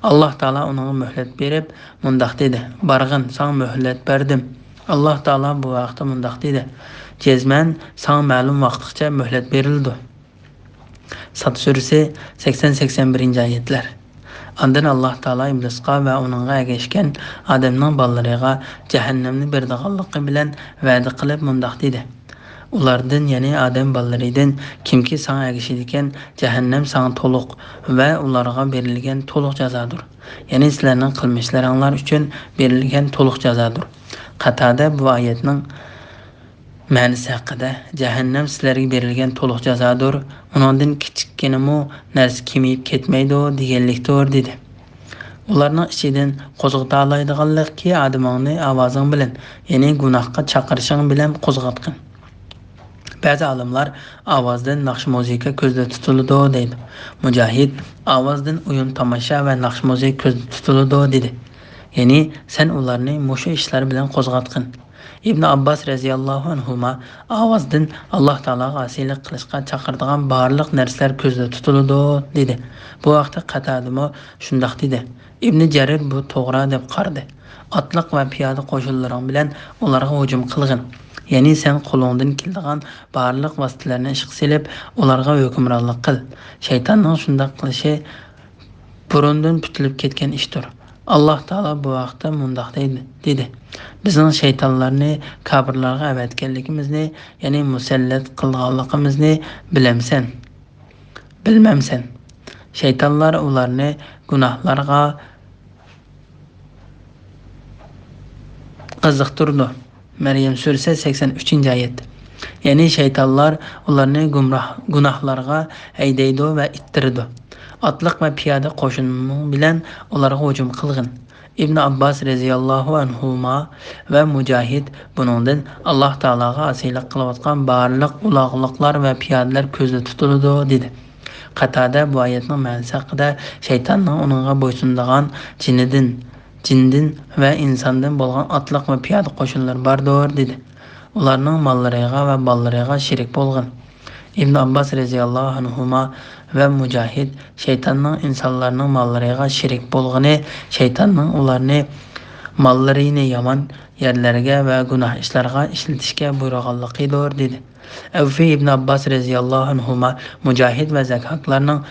ئاللاھ تائالا ئۇنىڭغا مۆھلەت بېرىپ، مۇنداق دېدى: «بارغىن، ساڭا مۆھلەت بەردىم.» ئاللاھ تائالا بۇ ھەقتە مۇنداق دېدى: «جەزمەن ساڭا مەلۇم ۋاقىتقىچە مۆھلەت بېرىلىدۇ.» ساد سۈرىسى، سەكسەن، سەكسەن بىرىنچى ئايەتلەر. ئاندىن ئاللاھ تائالا ئىبلىسقا ۋە ئۇنىڭغا ئەگەشكەن ئادەمنىڭ بالىلىرىغا جەھەننەمنى بېرىدىغانلىقى بىلەن ۋەدە قىلىپ مۇنداق دېدى: «ئۇلاردىن، يەنى ئادەم بالىلىرىدىن كىمكى ساڭا ئەگىشىدىكەن، جەھەننەم ساڭا تولۇق ۋە ئۇلارغا بېرىلگەن تولۇق جازادۇر. يەنى سىلەرنىڭ قىلمىشلىرىڭلار ئۈچۈن بېرىلگەن تولۇق جازادۇر.» قاتادە بۇ ئايەتنىڭ مەنىسى ھەققىدە، «جەھەننەم سىلەرگە بېرىلگەن تولۇق جازادۇر، ئۇنىڭدىن كىچىككىنىمۇ نەرسە كېمىيىپ كەتمەيدۇ» دېگەنلىكتۇر، دېدى. ئۇلارنىڭ ئىچىدىن قوزغىتالايدىغانلىقكى ئادىمىڭنى ئاۋازىڭ بىلەن، يەنى گۇناھقا چاقىرىشىڭ بىلەن قوزغاتقىن. بەزى ئالىملار ئاۋازدىن ناخشا مۇزىكا كۆزدە تۇتۇلىدۇ دەيدۇ. مۇجاھىد ئاۋازدىن ئويۇن تاماشا ۋە ناخشا مۇزىكا كۆزدە تۇتۇلىدۇ دېدى. يەنى سەن ئۇلارنى مۇشۇ ئىشلار بىلەن قوزغاتقىن. ئىبن ئابباس رەزىياللاھۇ ئەنھۇما ئاۋازدىن ئاللاھ تائالاغا ئاسىيلىق قىلىشقا چاقىرىدىغان بارلىق نەرسىلەر كۆزدە تۇتۇلىدۇ دېدى. بۇ ھەقتە قاتادىمۇ شۇنداق دېدى. ئىبنى جەرىر بۇ توغرا دەپ قارىدى. ئاتلىق ۋە پىيادە قوشۇنلىرىڭ بىلەن ئۇلارغا ھۇجۇم قىلغىن. يەنى سەن قولۇڭدىن كېلىدىغان بارلىق ۋاسىتىلەرنى ئىشقا سېلىپ، ئۇلارغا ھۆكۈمرانلىق قىل. شەيتاننىڭ شۇنداق قىلىشى بۇرۇندىن پۈتۈلۈپ كەتكەن ئىشتۇر. ئاللاھ تائالا بۇ ھەقتە مۇنداق دەيدۇ، دېدى: «بىزنىڭ شەيتانلارنى كاپىرلارغا ئەۋەتكەنلىكىمىزنى، يەنى مۇسەللەت قىلغانلىقىمىزنى بىلەمسەن؟» بىلمەمسەن؟ شەيتانلار ئۇلارنى گۇناھلارغا قىزىقتۇرىدۇ. مەريەم سۈرىسى، سەكسەن ئۈچىنچى ئايەت. يەنى شەيتانلار ئۇلارنى گۇمراھ، گۇناھلارغا ھەيدەيدۇ ۋە ئىتتىرىدۇ. ئاتلىق ۋە پىيادە قوشۇنۇڭ بىلەن ئۇلارغا ھۇجۇم قىلغىن. ئىبن ئابباس رەزىياللاھۇ ئەنھۇما ۋە مۇجاھىد بۇنىڭدىن ئاللاھ تائالاغا ئاسىيلىق قىلىۋاتقان بارلىق ئۇلاغلىقلار ۋە پىيادىلەر كۆزدە تۇتۇلىدۇ، دېدى. قاتادە بۇ ئايەتنىڭ مەنىسى ھەققىدە، شەيتاننىڭ ئۇنىڭغا بويسۇنىدىغان جىنىدىن، جىندىن ۋە ئىنساندىن بولغان ئاتلىق ۋە پىيادە قوشۇنلىرى باردۇر، دېدى. ئۇلارنىڭ ماللىرىغا ۋە بالىلىرىغا شېرىك بولغىن. ئىبن ئابباس رەزىياللاھۇ ئەنھۇما ۋە مۇجاھىد شەيتاننىڭ ئىنسانلارنىڭ ماللىرىغا شېرىك بولغىنى شەيتاننىڭ ئۇلارنى ماللىرىنى يامان يەرلەرگە ۋە گۇناھ ئىشلارغا ئىشلىتىشكە بۇيرۇغانلىقىدۇر، دېدى. ئەۋفى ئىبن ئابباس رەزىياللاھۇ ئەنھۇما مۇجاھىد ۋە زەكاكلارنىڭ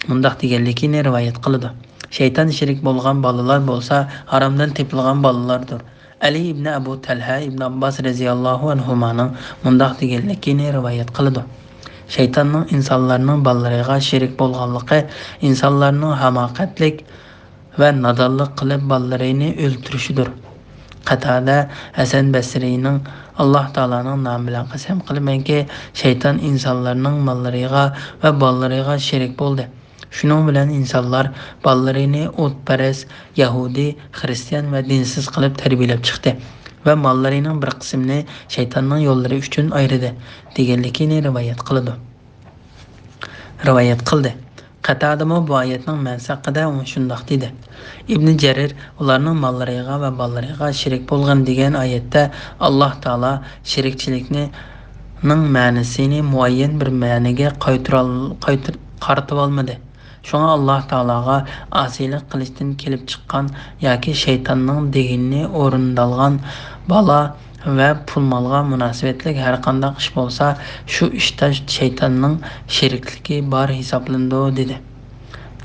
مۇنداق دېگەنلىكىنى رىۋايەت قىلىدۇ: «شەيتان شېرىك بولغان بالىلار بولسا ھارامدىن تېپىلغان بالىلاردۇر.» ئەلى ئىبنى ئەبۇ تەلھە ئىبن ئابباس رەزىياللاھۇ ئەنھۇمانىڭ مۇنداق دېگەنلىكىنى رىۋايەت قىلىدۇ: «شەيتاننىڭ ئىنسانلارنىڭ بالىلىرىغا شېرىك بولغانلىقى ئىنسانلارنىڭ ھاماقەتلىك ۋە نادانلىق قىلىپ بالىلىرىنى ئۆلتۈرۈشىدۇر.» قاتادە ھەسەن بەسرىنىڭ «ئاللاھ تائالانىڭ نامى بىلەن قەسەم قىلىمەنكى، شەيتان ئىنسانلارنىڭ ماللىرىغا ۋە بالىلىرىغا شېرىك بولدى. شۇنىڭ بىلەن ئىنسانلار بالىلىرىنى ئوتپەرەس، يەھۇدىي، خىرىستىيان ۋە دىنسىز قىلىپ تەربىيەلەپ چىقتى ۋە ماللىرىنىڭ بىر قىسمىنى شەيتاننىڭ يوللىرى ئۈچۈن ئايرىدى» دېگەنلىكىنى رىۋايەت قىلىدۇ. رىۋايەت قىلدى. قاتادىمۇ بۇ ئايەتنىڭ مەنىسى ھەققىدە شۇنداق دېدى: ئىبنى جەرىر ئۇلارنىڭ ماللىرىغا ۋە بالىلىرىغا شېرىك بولغىن دېگەن ئايەتتە ئاللاھ تائالا شېرىكچىلىكنىڭ مەنىسىنى مۇئەييەن بىر مەنىگە قايتۇرال-، قايتۇر-، قارىتىۋالمىدى. شۇڭا ئاللاھ تائالاغا ئاسىيلىق قىلىشتىن كېلىپ چىققان ياكى شەيتاننىڭ دېگىنىنى ئورۇندالغان بالا ۋە پۇل-مالغا مۇناسىۋەتلىك ھەرقانداق ئىش بولسا، شۇ ئىشتا شەيتاننىڭ شېرىكلىكى بار ھېسابلىنىدۇ، دېدى.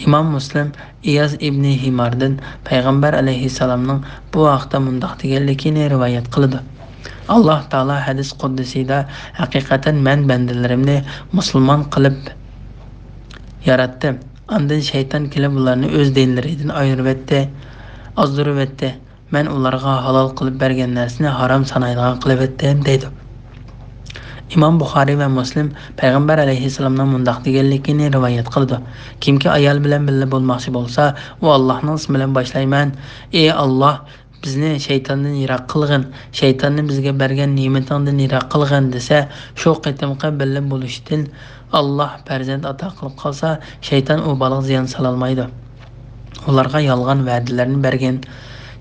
ئىمام مۇسلىم ئىياز ئىبنى ھىماردىن پەيغەمبەر ئەلەيھىسسالامنىڭ بۇ ھەقتە مۇنداق دېگەنلىكىنى رىۋايەت قىلىدۇ: ئاللاھ تائالا ھەدىس قۇدسىيدا، ھەقىقەتەن مەن بەندىلىرىمنى مۇسۇلمان قىلىپ ياراتتىم. ئاندىن شەيتان كېلىپ ئۇلارنى ئۆز دىنلىرىدىن ئايرىۋەتتى، ئازدۇرۇۋەتتى. مەن ئۇلارغا ھالال قىلىپ بەرگەن نەرسىنى ھارام سانايدىغان قىلىۋەتتىم، دەيدۇ. ئىمام بۇخارىي ۋە مۇسلىم پەيغەمبەر ئەلەيھىسسالامنىڭ مۇنداق دېگەنلىكىنى رىۋايەت قىلىدۇ: كىمكى ئايال بىلەن بىللە بولماقچى بولسا، ئۇ ئاللاھنىڭ ئىسمى بىلەن باشلايمەن، ئى ئاللاھ، بىزنى شەيتاندىن يىراق قىلغىن، شەيتاننى بىزگە بەرگەن نېمىتىڭدىن يىراق قىلغىن، دېسە، شۇ قېتىمقى بىللە بولۇشتىن ئاللاھ پەرزەنت ئاتا قىلىپ قالسا، شەيتان ئۇ بالىغا زىيان سالالمايدۇ. ئۇلارغا يالغان ۋەدىلەرنى بەرگەن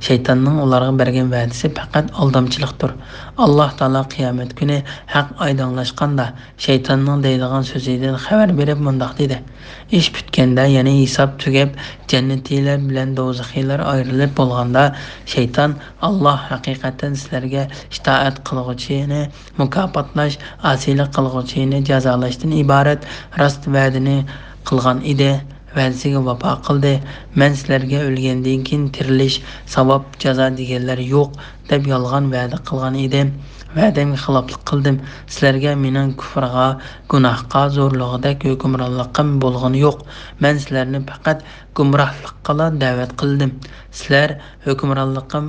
شەيتاننىڭ ئۇلارغا بەرگەن ۋەدىسى پەقەت ئالدامچىلىقتۇر. ئاللاھ تائالا قىيامەت كۈنى ھەق ئايدىڭلاشقاندا، شەيتاننىڭ دەيدىغان سۆزىدىن خەۋەر بېرىپ مۇنداق دېدى: ئىش پۈتكەندە، يەنى ھېساب تۈگەپ، جەننىتىلەر بىلەن دوزىخىلار ئايرىلىپ بولغاندا، شەيتان: ئاللاھ ھەقىقەتەن سىلەرگە ئىتائەت قىلغۇچىنى مۇكاپاتلاش، ئاسىيلىق قىلغۇچىنى جازالاشتىن ئىبارەت راست ۋەدىنى قىلغان ئىدى. ۋەدىسىگە ۋاپا قىلدى. مەن سىلەرگە ئۆلگەندىن كېيىن تىرىلىش، ساۋاب، جازا دېگەنلەر يوق، دەپ يالغان ۋەدە قىلغان ئىدىم. ۋەدەمگە خىلاپلىق قىلدىم. سىلەرگە مېنىڭ كۇفرغا، گۇناھقا، زورلۇقىدەك ھۆكۈمرانلىقىم بولغىنى يوق. مەن سىلەرنى پەقەت گۇمراھلىققىلا دەۋەت قىلدىم. سىلەر ھۆكۈمرانلىقىم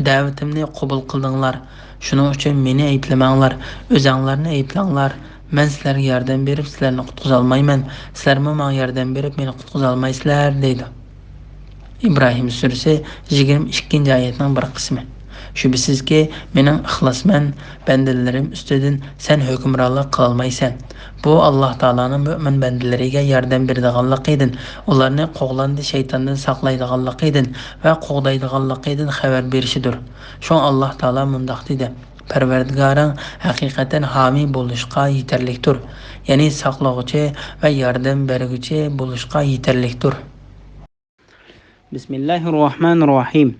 دەۋىتىمنى قوبۇل قىلدىڭلار. شۇنىڭ ئۈچۈن مېنى ئەيىبلىمەڭلار، ئۆزەڭلارنى ئەيىبلەڭلار. مەن سىلەرگە ياردەم بېرىپ، سىلەرنى قۇتقۇزالمايمەن. سىلەرمۇ ماڭا ياردەم بېرىپ، مېنى قۇتقۇزالمايسىلەر، دەيدۇ. ئىبراھىم سۈرىسى، يىگىرمە ئىككىنچى ئايەتنىڭ بىر قىسمى. شۈبھىسىزكى، مېنىڭ ئىخلاسمەن بەندىلىرىم ئۈستىدىن سەن ھۆكۈمرانلىق قىلالمايسەن. بۇ، ئاللاھ تائالانىڭ مۆمىن بەندىلىرىگە ياردەم بېرىدىغانلىقىدىن، ئۇلارنى قوغلاندى شەيتاندىن ساقلايدىغانلىقىدىن ۋە قوغدايدىغانلىقىدىن خەۋەر بېرىشىدۇر. شۇڭا ئاللاھ تائالا مۇنداق دېدى: پەرۋەردىگارىڭ ھەقىقەتەن ھامىي بولۇشقا يېتەرلىكتۇر، يەنى ساقلىغۇچى ۋە ياردەم بەرگۈچى بولۇشقا يېتەرلىكتۇر. بىسمىللاھىرراھمانىرراھىم.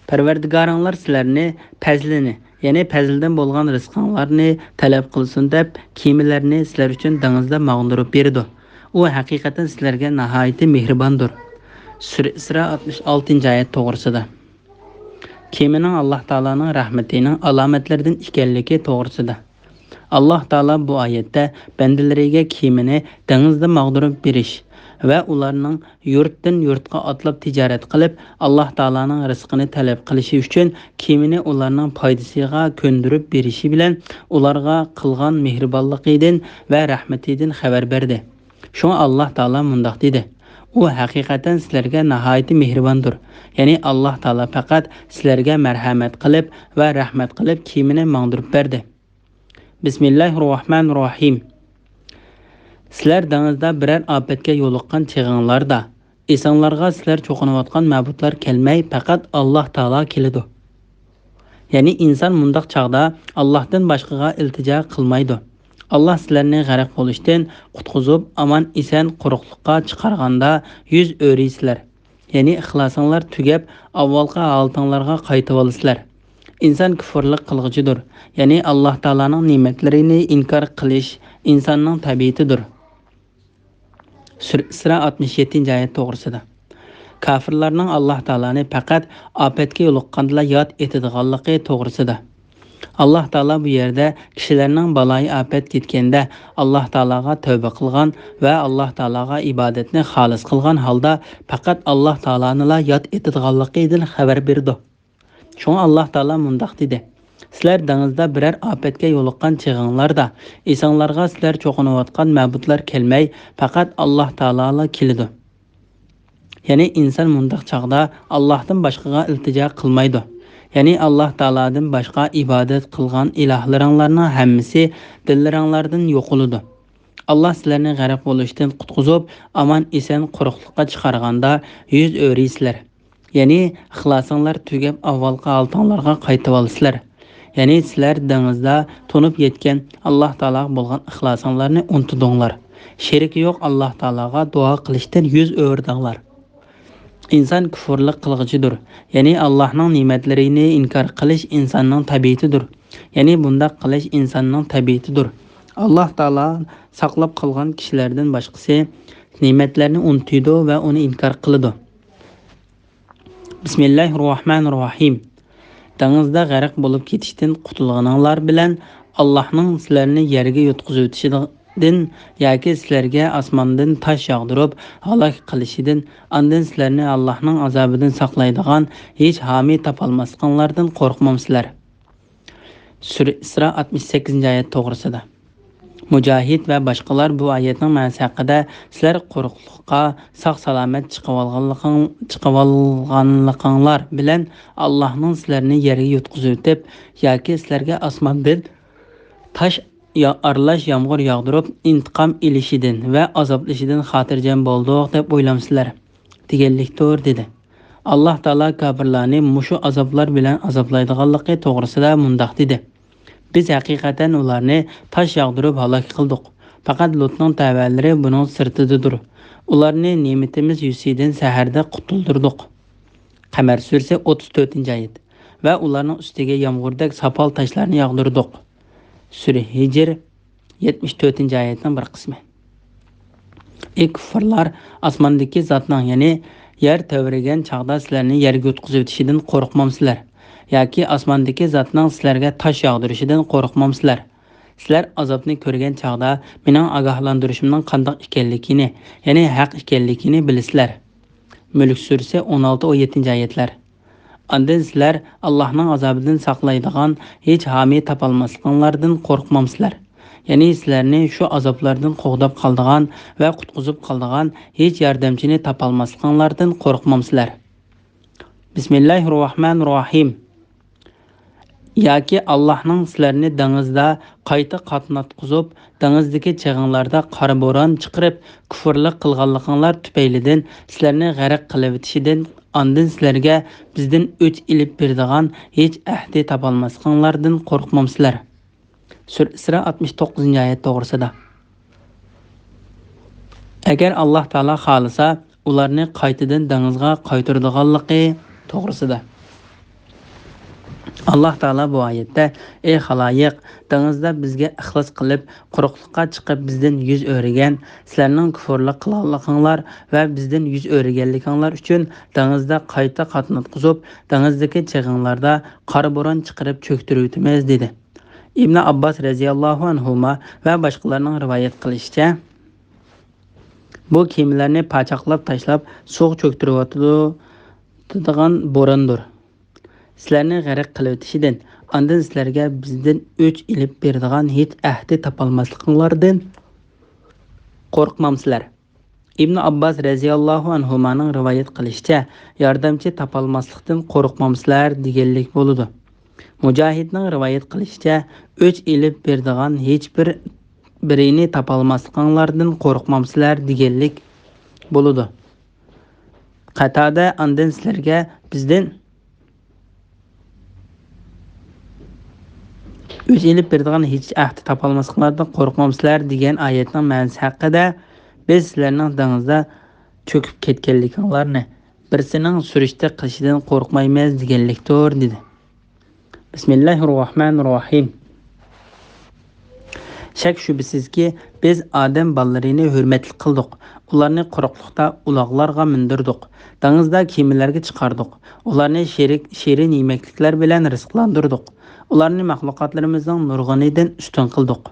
پەرۋەردىگارىڭلار سىلەرنى پەزلىنى، يەنى پەزلىدىن بولغان رىزقىڭلارنى تەلەپ قىلسۇن دەپ، كېمىلەرنى سىلەر ئۈچۈن دېڭىزدا ماڭدۇرۇپ بېرىدۇ. ئۇ ھەقىقەتەن سىلەرگە ناھايىتى مېھرىباندۇر. سۈرە ئىسرا ئاتمىش ئالتىنچى ئايەت توغرىسىدا. كېمىنىڭ ئاللاھ تائالانىڭ رەھمىتىنىڭ ئالامەتلىرىدىن ئىكەنلىكى توغرىسىدا. ئاللاھ تائالا بۇ ئايەتتە بەندىلىرىگە كېمىنى دېڭىزدا ماغدۇرۇپ بېرىش ۋە ئۇلارنىڭ يۇرتتىن يۇرتقا ئاتلاپ تىجارەت قىلىپ، ئاللاھ تائالانىڭ رىزقىنى تەلەپ قىلىشى ئۈچۈن كېمىنى ئۇلارنىڭ پايدىسىغا كۆندۈرۈپ بېرىشى بىلەن ئۇلارغا قىلغان مېھرىبانلىقىدىن ۋە رەھمىتىدىن خەۋەر بەردى. شۇڭا ئاللاھ تائالا مۇنداق دېدى: ئۇ ھەقىقەتەن سىلەرگە ناھايىتى مېھرىباندۇر. يەنى ئاللاھ تائالا پەقەت سىلەرگە مەرھەمەت قىلىپ ۋە رەھمەت قىلىپ كېمىنى ماڭدۇرۇپ بەردى. بىسمىللاھىرراھمانىرراھىم. سىلەر دېڭىزدا بىرەر ئاپەتكە يولۇققان چېغىڭلاردا، ئېسىڭلارغا سىلەر چوقۇنۇۋاتقان مەبۇدلار كەلمەي، پەقەت ئاللاھ تائالا كېلىدۇ. يەنى ئىنسان مۇنداق چاغدا ئاللاھتىن باشقىغا ئىلتىجا قىلمايدۇ. ئاللاھ سىلەرنى غەرق بولۇشتىن قۇتقۇزۇپ، ئامان-ئېسەن قۇرۇقلۇققا چىقارغاندا يۈز ئۆرۈيسىلەر. يەنى ئىخلاسىڭلار تۈگەپ، ئاۋۋالقى ھالىتىڭلارغا قايتىۋالىسىلەر. ئىنسان كۇفۇرلۇق قىلغۇچىدۇر، يەنى ئاللاھ تائالانىڭ نېمەتلىرىنى ئىنكار قىلىش ئىنساننىڭ تەبىئىتىدۇر. سۈرە ئىسرا ئاتمىش يەتتىنچى ئايەت توغرىسىدا. كاپىرلارنىڭ ئاللاھ تائالانى پەقەت ئاپەتكە يولۇققاندىلا ياد ئېتىدىغانلىقى توغرىسىدا. ئاللاھ تائالا بۇ يەردە كىشىلەرنىڭ بالايىئاپەت يەتكەندە ئاللاھ تائالاغا تەۋبە قىلغان ۋە ئاللاھ تائالاغا ئىبادەتنى خالىس قىلغان ھالدا پەقەت ئاللاھ تائالانىلا ياد ئېتىدىغانلىقىدىن خەۋەر بېرىدۇ. شۇڭا ئاللاھ تائالا مۇنداق دېدى: سىلەر دېڭىزدا بىرەر ئاپەتكە يولۇققان چېغىڭلاردا، ئېسىڭلارغا سىلەر چوقۇنۇۋاتقان مەبۇدلار كەلمەي، پەقەت ئاللاھ تائالالا كېلىدۇ. يەنى ئىنسان مۇنداق چاغدا ئاللاھتىن باشقىغا ئىلتىجا قىلمايدۇ. يەنى ئاللاھ تائالادىن باشقا ئىبادەت قىلغان ئىلاھلىرىڭلارنىڭ ھەممىسى دىللىرىڭلاردىن يوقىلىدۇ. ئاللاھ سىلەرنى غەرق بولۇشتىن قۇتقۇزۇپ، ئامان-ئېسەن قۇرۇقلۇققا چىقارغاندا يۈز ئۆرۈيسىلەر. يەنى ئىخلاسىڭلار تۈگەپ، ئاۋۋالقى ھالىتىڭلارغا قايتىۋالىسىلەر. يەنى سىلەر دېڭىزدا تونۇپ يەتكەن ئاللاھ تائالاغا بولغان ئىخلاسىڭلارنى ئۇنتۇدۇڭلار. شېرىكى يوق ئاللاھ تائالاغا دۇئا قىلىشتىن يۈز ئۆرۈدۈڭلار. ئىنسان كۇفۇرلۇق قىلغۇچىدۇر، يەنى ئاللاھنىڭ نېمەتلىرىنى ئىنكار قىلىش ئىنساننىڭ تەبىئىتىدۇر. يەنى بۇنداق قىلىش ئىنساننىڭ تەبىئىتىدۇر. ئاللاھ تائالا ساقلاپ قالغان كىشىلەردىن باشقىسى نېمەتلەرنى ئۇنتۇيدۇ ۋە ئۇنى ئىنكار قىلىدۇ. بىسمىللاھىرراھمانىرراھىم. دېڭىزدا غەرق بولۇپ كېتىشتىن قۇتۇلغىنىڭلار بىلەن ئاللاھنىڭ سىلەرنى يەرگە يۇتقۇزۇۋېتىشىدىن ياكى سىلەرگە ئاسماندىن تاش ياغدۇرۇپ ھالاك قىلىشىدىن، ئاندىن سىلەرنى ئاللاھنىڭ ئازابىدىن ساقلايدىغان ھېچ ھامىي تاپالماسلىقىڭلاردىن قورقمامسىلەر؟ سۈرە ئىسرا ئاتمىش سەككىزىنچى ئايەت توغرىسىدا. مۇجاھىد ۋە باشقىلار بۇ ئايەتنىڭ مەنىسى ھەققىدە، سىلەر قۇرۇقلۇققا ساق-سالامەت چىقىۋالغانلىقىڭ-، چىقىۋالغانلىقىڭلار بىلەن ئاللاھنىڭ سىلەرنى يەرگە يۇتقۇزۇۋېتىپ ياكى سىلەرگە ئاسماندىن تاش يا-، ئارىلاش يامغۇر ياغدۇرۇپ، ئىنتىقام ئېلىشىدىن ۋە ئازابلىشىدىن خاتىرجەم بولدۇق دەپ ئويلامسىلەر؟ دېگەنلىكتۇر، دېدى. ئاللاھ تائالا كاپىرلارنى مۇشۇ ئازابلار بىلەن ئازابلايدىغانلىقى توغرىسىدا مۇنداق دېدى: بىز ھەقىقەتەن ئۇلارنى تاش ياغدۇرۇپ ھالاك قىلدۇق. پەقەت لۇتنىڭ تەۋەلىرى بۇنىڭ سىرتىدىدۇر. ئۇلارنى نېمىتىمىز يۈزىسىدىن سەھەردە قۇتۇلدۇردۇق. قەمەر سۈرىسى، ئوتتۇز تۆتىنچى ئايەت. ۋە ئۇلارنىڭ ئۈستىگە يامغۇردەك ساپال تاشلارنى ياغدۇردۇق. سۈرە ھىجر، يەتمىش تۆتىنچى ئايەتنىڭ بىر قىسمى. ئەي كۇففارلار، ئاسماندىكى زاتنىڭ، يەنى يەر تەۋرىگەن چاغدا سىلەرنى يەرگە يۇتقۇزۇۋېتىشىدىن قورقمامسىلەر؟ ياكى ئاسماندىكى زاتنىڭ سىلەرگە تاش ياغدۇرۇشىدىن قورقمامسىلەر؟ سىلەر ئازابنى كۆرگەن چاغدا مېنىڭ ئاگاھلاندۇرۇشۇمنىڭ قانداق ئىكەنلىكىنى، يەنى ھەق ئىكەنلىكىنى بىلىسىلەر. مۈلك سۈرىسى، ئون ئالتە، ئون يەتتىنچى ئايەتلەر. ئاندىن سىلەر ئاللاھنىڭ ئازابىدىن ساقلايدىغان ھېچ ھامىي تاپالماسلىقىڭلاردىن قورقمامسىلەر؟ يەنى سىلەرنى شۇ ئازابلاردىن قوغداپ قالىدىغان ۋە قۇتقۇزۇپ قالىدىغان ھېچ ياردەمچىنى تاپالماسلىقىڭلاردىن قورقمامسىلەر؟ بىسمىللاھىررەھمانىررەھىم. ياكى ئاللاھنىڭ سىلەرنى دېڭىزدا قايتا قاتناتقۇزۇپ، دېڭىزدىكى چېغىڭلاردا قارا بوران چىقىرىپ، كۇفرلۇق قىلغانلىقىڭلار تۈپەيلىدىن سىلەرنى غەرق قىلىۋېتىشىدىن، ئاندىن سىلەرگە بىزدىن ئۆچ ئېلىپ بېرىدىغان ھېچ ئەھدى تاپالماسلىقىڭلاردىن قورقمامسىلەر؟ سۈرە ئىسرا، ئاتمىش توققۇزىنچى ئايەت توغرىسىدا. ئەگەر ئاللاھ تائالا خالىسا، ئۇلارنى قايتىدىن دېڭىزغا قايتۇرىدىغانلىقى توغرىسىدا. ئاللاھ تائالا بۇ ئايەتتە: ئەي خالايىق، دېڭىزدا بىزگە ئىخلاس قىلىپ، قۇرۇقلۇققا چىقىپ بىزدىن يۈز ئۆرۈگەن، سىلەرنىڭ كۇفرلۇق قىلغانلىقىڭلار ۋە بىزدىن يۈز ئۆرۈگەنلىكىڭلار ئۈچۈن دېڭىزدا قايتا قاتناتقۇزۇپ، دېڭىزدىكى چېغىڭلاردا قارا بوران چىقىرىپ چۆكتۈرۈۋېتىمىز، دېدى. ئىبنى ئابباس رەزىياللاھۇ ئەنھۇما ۋە باشقىلارنىڭ رىۋايەت قىلىشىچە، بۇ كېمىلەرنى پاچاقلاپ تاشلاپ، سۇغا چۆكتۈرۈۋاتىدۇ، تۇتىدىغان بوراندۇر. سىلەرنى غەرق قىلىۋېتىشىدىن، ئاندىن سىلەرگە بىزدىن ئۆچ ئېلىپ بېرىدىغان ھېچ ئەھدى تاپالماسلىقىڭلاردىن قورقمامسىلەر؟ ئىبنى ئابباس رەزىياللاھۇ ئەنھۇمانىڭ رىۋايەت قىلىشىچە، ياردەمچى تاپالماسلىقتىن قورقمامسىلەر دېگەنلىك بولىدۇ. مۇجاھىدنىڭ رىۋايەت قىلىشىچە، ئۆچ ئېلىپ بېرىدىغان ھېچ بىر بىرىنى تاپالماسلىقىڭلاردىن قورقمامسىلەر دېگەنلىك بولىدۇ. قاتادە ئاندىن سىلەرگە بىزدىن ئۆچ ئېلىپ بېرىدىغان ھېچ ئەھدى تاپالماسلىقىڭلاردىن قورقمامسىلەر دېگەن ئايەتنىڭ مەنىسى ھەققىدە، بىز سىلەرنىڭ دېڭىزدا چۆكۈپ كەتكەنلىكىڭلارنى، بىرسىنىڭ سۈرۈشتە قىلىشىدىن قورقمايمىز دېگەنلىكتۇر، دېدى. بىسمىللاھىررەھمانىررەھىم. شەك-شۈبھىسىزكى، بىز ئادەم بالىلىرىنى ھۆرمەتلىك قىلدۇق، ئۇلارنى قۇرۇقلۇقتا ئۇلاغلارغا مىندۈردۇق، دېڭىزدا كېمىلەرگە چىقاردۇق، ئۇلارنى شېرىك، شېرىن يېمەكلىكلەر بىلەن رىزىقلاندۇردۇق، ئۇلارنى مەخلۇقاتلىرىمىزنىڭ نۇرغۇنىدىن ئۈستۈن قىلدۇق.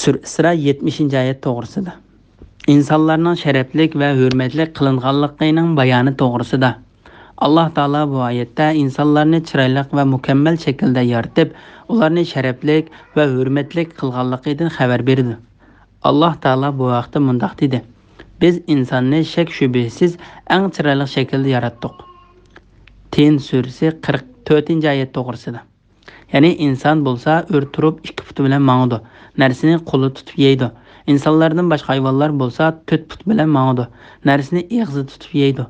سۈرە ئىسرا، يەتمىشىنچى ئايەت توغرىسىدا. ئىنسانلارنىڭ شەرەپلىك ۋە ھۆرمەتلىك قىلىنغانلىقىنىڭ بايانى توغرىسىدا. ئاللاھ تائالا بۇ ئايەتتە ئىنسانلارنى چىرايلىق ۋە مۇكەممەل شەكىلدە يارىتىپ، ئۇلارنى شەرەپلىك ۋە ھۆرمەتلىك قىلغانلىقىدىن خەۋەر بېرىدۇ. ئاللاھ تائالا بۇ ھەقتە مۇنداق دېدى: بىز ئىنساننى شەك-شۈبھىسىز ئەڭ چىرايلىق شەكىلدە ياراتتۇق. تىن سۈرىسى، قىرىق تۆتىنچى ئايەت توغرىسىدا. يەنى ئىنسان بولسا ئۆرە تۇرۇپ ئىككى پۇتى بىلەن ماڭىدۇ، نەرسىنى قولىدا تۇتۇپ يەيدۇ. ئىنسانلاردىن باشقا ھايۋانلار بولسا تۆت پۇت بىلەن ماڭىدۇ، نەرسىنى ئېغىزىدا تۇتۇپ يەيدۇ.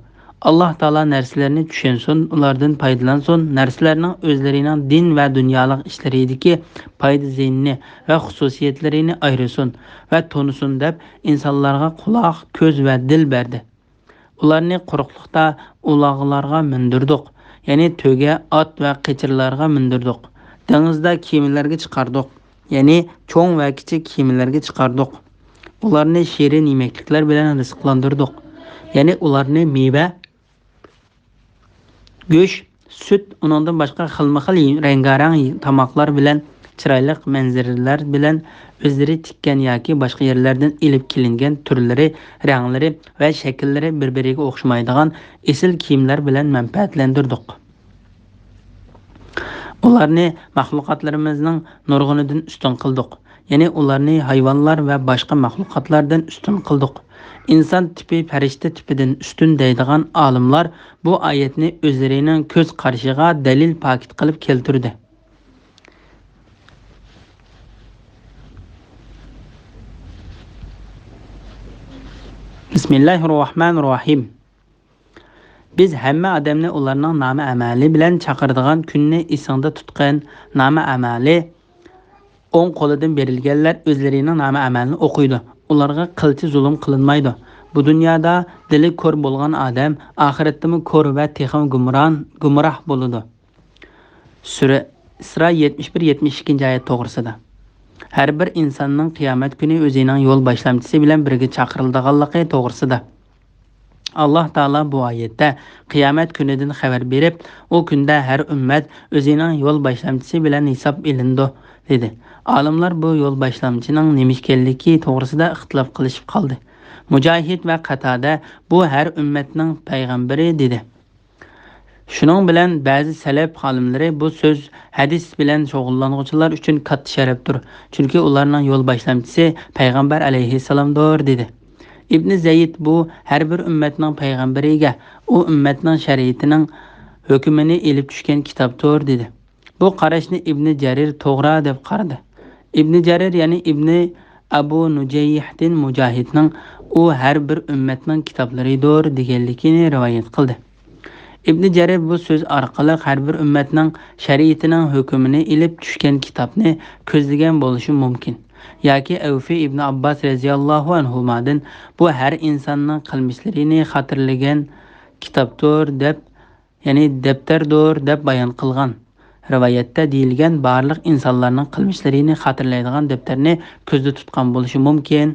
ئاللاھ تائالا نەرسىلەرنى چۈشەنسۇن، ئۇلاردىن پايدىلانسۇن، نەرسىلەرنىڭ ئۆزلىرىنىڭ دىن ۋە دۇنيالىق ئىشلىرىدىكى پايدا-زىيىنىنى ۋە خۇسۇسىيەتلىرىنى ئايرىسۇن ۋە تونۇسۇن دەپ ئىنسانلارغا قۇلاق، كۆز ۋە دىل بەردى. ئۇلارنى قۇرۇقلۇقتا ئۇلاغلارغا مىندۈردۇق، يەنى تۆگە، ئات ۋە قېچىرلارغا مىندۈردۇق. دېڭىزدا كېمىلەرگە چىقاردۇق، يەنى چوڭ ۋە كىچىك كېمىلەرگە چىقاردۇق. ئۇلارنى شېرىن يېمەكلىكلەر بىلەن رىزىقلاندۇردۇق، يەنى ئۇلارنى مېۋە، گۆش، سۈت، ئۇنىڭدىن باشقا خىلمۇخىل رەڭگارەڭ تاماقلار بىلەن، چىرايلىق مەنزىرىلەر بىلەن، ئۆزلىرى تىككەن ياكى باشقا يەرلەردىن ئېلىپ كېلىنگەن تۈرلىرى، رەڭلىرى ۋە شەكىللىرى بىر-بىرىگە ئوخشىمايدىغان ئېسىل كىيىملەر بىلەن مەنپەئەتلەندۈردۇق. ئۇلارنى مەخلۇقاتلىرىمىزنىڭ نۇرغۇنىدىن ئۈستۈن قىلدۇق. يەنى ئۇلارنى ھايۋانلار ۋە باشقا مەخلۇقاتلاردىن ئۈستۈن قىلدۇق. ئىنسان تىپى پەرىشتە تىپىدىن ئۈستۈن دەيدىغان ئالىملار بۇ ئايەتنى ئۆزلىرىنىڭ كۆز قارىشىغا دەلىل پاكىت قىلىپ كەلتۈردى. بىسمىللاھىررەھمانىررەھىم. بىز ھەممە ئادەمنى ئۇلارنىڭ نامە-ئەمەلى بىلەن چاقىرىدىغان كۈننى ئېسىڭدە تۇتقىن. نامە-ئەمەلى ئوڭ قولىدىن بېرىلگەنلەر ئۆزلىرىنىڭ نامە-ئەمەلىنى ئوقۇيدۇ. ئۇلارغا قىلچە زۇلۇم قىلىنمايدۇ. بۇ دۇنيادا دىلى كور بولغان ئادەم ئاخىرەتتىمۇ كور ۋە تېخىمۇ گۇمران، گۇمراھ بولىدۇ. سۈرە ئىسرا يەتمىش بىر، يەتمىش ئىككىنچى ئايەت توغرىسىدا. ھەر بىر ئىنساننىڭ قىيامەت كۈنى ئۆزىنىڭ يول باشلامچىسى بىلەن بىرگە چاقىرىلىدىغانلىقى توغرىسىدا. ئاللاھ تائالا بۇ ئايەتتە قىيامەت كۈنىدىن خەۋەر بېرىپ، ئۇ كۈندە ھەر ئۈممەت ئۆزىنىڭ يول باشلامچىسى بىلەن ھېساب ئېلىنىدۇ، دېدى. ئالىملار بۇ يول باشلامچىنىڭ نېمە ئىكەنلىكى توغرىسىدا ئىختىلاپ قىلىشىپ قالدى. مۇجاھىد ۋە قاتادە بۇ ھەر ئۈممەتنىڭ پەيغەمبىرى، دېدى. شۇنىڭ بىلەن بەزى سەلەف ئالىملىرى بۇ سۆز ھەدىس بىلەن شۇغۇللانغۇچىلار ئۈچۈن كاتتا شەرەپتۇر، چۈنكى ئۇلارنىڭ يول باشلامچىسى پەيغەمبەر ئەلەيھىسسالامدۇر، دېدى. ئىبنى زەيد بۇ ھەر بىر ئۈممەتنىڭ پەيغەمبىرىگە، ئۇ ئۈممەتنىڭ شەرىئىتىنىڭ ھۆكمىنى ئېلىپ چۈشكەن كىتابتۇر، دېدى. بۇ قاراشنى ئىبنى جەرىر توغرا دەپ قارىدى. ئىبنى جەرىر، يەنى ئىبنى ئەبۇ نۇجەيھتىن مۇجاھىدنىڭ ئۇ ھەر بىر ئۈممەتنىڭ كىتابلىرىدۇر دېگەنلىكىنى رىۋايەت قىلدى. ئىبنى جەرىر بۇ سۆز ئارقىلىق ھەر بىر ئۈممەتنىڭ شەرىئىتىنىڭ ھۆكمىنى ئېلىپ چۈشكەن كىتابنى كۆزلىگەن بولۇشى مۇمكىن. ياكى ئەۋفى ئىبنى ئابباس رەزىياللاھۇ ئەنھۇمادىن بۇ ھەر ئىنساننىڭ قىلمىشلىرىنى خاتىرىلىگەن كىتابتۇر دەپ، يەنى دەپتەردۇر دەپ بايان قىلغان. رىۋايەتتە دېيىلگەن بارلىق ئىنسانلارنىڭ قىلمىشلىرىنى خاتىرىلەيدىغان دەپتەرنى كۆزدە تۇتقان بولۇشى مۇمكىن.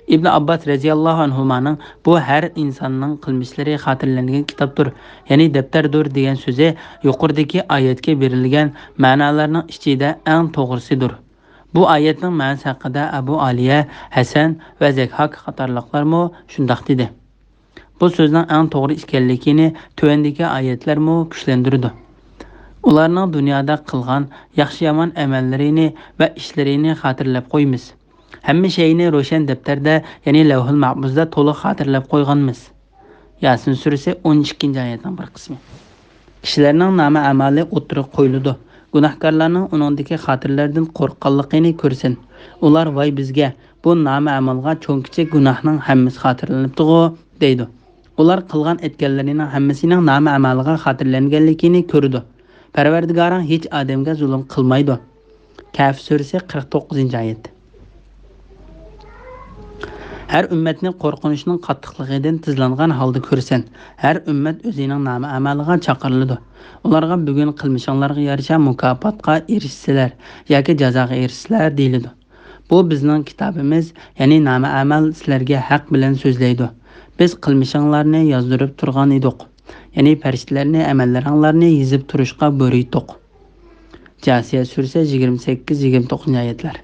ئىبنى ئابباس رەزىياللاھۇ ئەنھۇمانىڭ بۇ ھەر ئىنساننىڭ قىلمىشلىرى خاتىرىلەنگەن كىتابتۇر، يەنى دەپتەردۇر دېگەن سۆزى يۇقىرىدىكى ئايەتكە بېرىلگەن مەنالارنىڭ ئىچىدە ئەڭ توغرىسىدۇر. بۇ ئايەتنىڭ مەنىسى ھەققىدە ئەبۇ ئالىيە، ھەسەن ۋە زەكھاك قاتارلىقلارمۇ شۇنداق دېدى. بۇ سۆزنىڭ ئەڭ توغرا ئىكەنلىكىنى تۆۋەندىكى ئايەتلەرمۇ كۈچلەندۈرىدۇ. ئۇلارنىڭ دۇنيادا قىلغان ياخشى-يامان ئەمەللىرىنى ۋە ئىشلىرىنى خاتىرىلەپ قويىمىز. ھەممە شەينى روشەن دەپتەردە، يەنى لەۋھۇل مەھپۇزدا تولۇق خاتىرىلەپ قويغانمىز. ياسىن سۈرىسى ئون ئىككىنچى ئايەتنىڭ بىر قىسمى. كىشىلەرنىڭ نامە-ئەمالى ئوتتۇرىغا قويۇلىدۇ. گۇناھكارلارنىڭ ئۇنىڭدىكى خاتىرىلەردىن قورققانلىقىنى كۆرسەن. ئۇلار، ۋاي بىزگە، بۇ نامە-ئەمالغا چوڭ-كىچىك گۇناھنىڭ ھەممىسى خاتىرىلىنىپتىغۇ، دەيدۇ. ئۇلار قىلغان ئەتكەنلىرىنىڭ ھەممىسىنىڭ نامە-ئەمالىغا خاتىرىلەنگەنلىكىنى كۆرىدۇ. پەرۋەردىگارىڭ ھېچ ئادەمگە زۇلۇم قىلمايدۇ. كەھف سۈرىسى قىرىق توققۇزىنچى ئايەت. ھەر ئۈممەتنى قورقۇنچنىڭ قاتتىقلىقىدىن تىزلانغان ھالدا كۆرسەن. ھەر ئۈممەت ئۆزىنىڭ نامە-ئەمالىغا چاقىرىلىدۇ. ئۇلارغا بۈگۈن قىلمىشىڭلارغا يارىشا مۇكاپاتقا ئېرىشىسىلەر ياكى جازاغا ئېرىشىسىلەر دېيىلىدۇ. بۇ بىزنىڭ كىتابىمىز، يەنى نامە-ئەمال سىلەرگە ھەق بىلەن سۆزلەيدۇ. بىز قىلمىشىڭلارنى يازدۇرۇپ تۇرغان ئىدۇق. يەنى پەرىشتىلەرنى ئەمەللىرىڭلارنى يېزىپ تۇرۇشقا بۇيرۇيتتۇق. جاسىيە سۈرىسى يىگىرمە سەككىز، يىگىرمە توققۇزىنچى ئايەتلەر.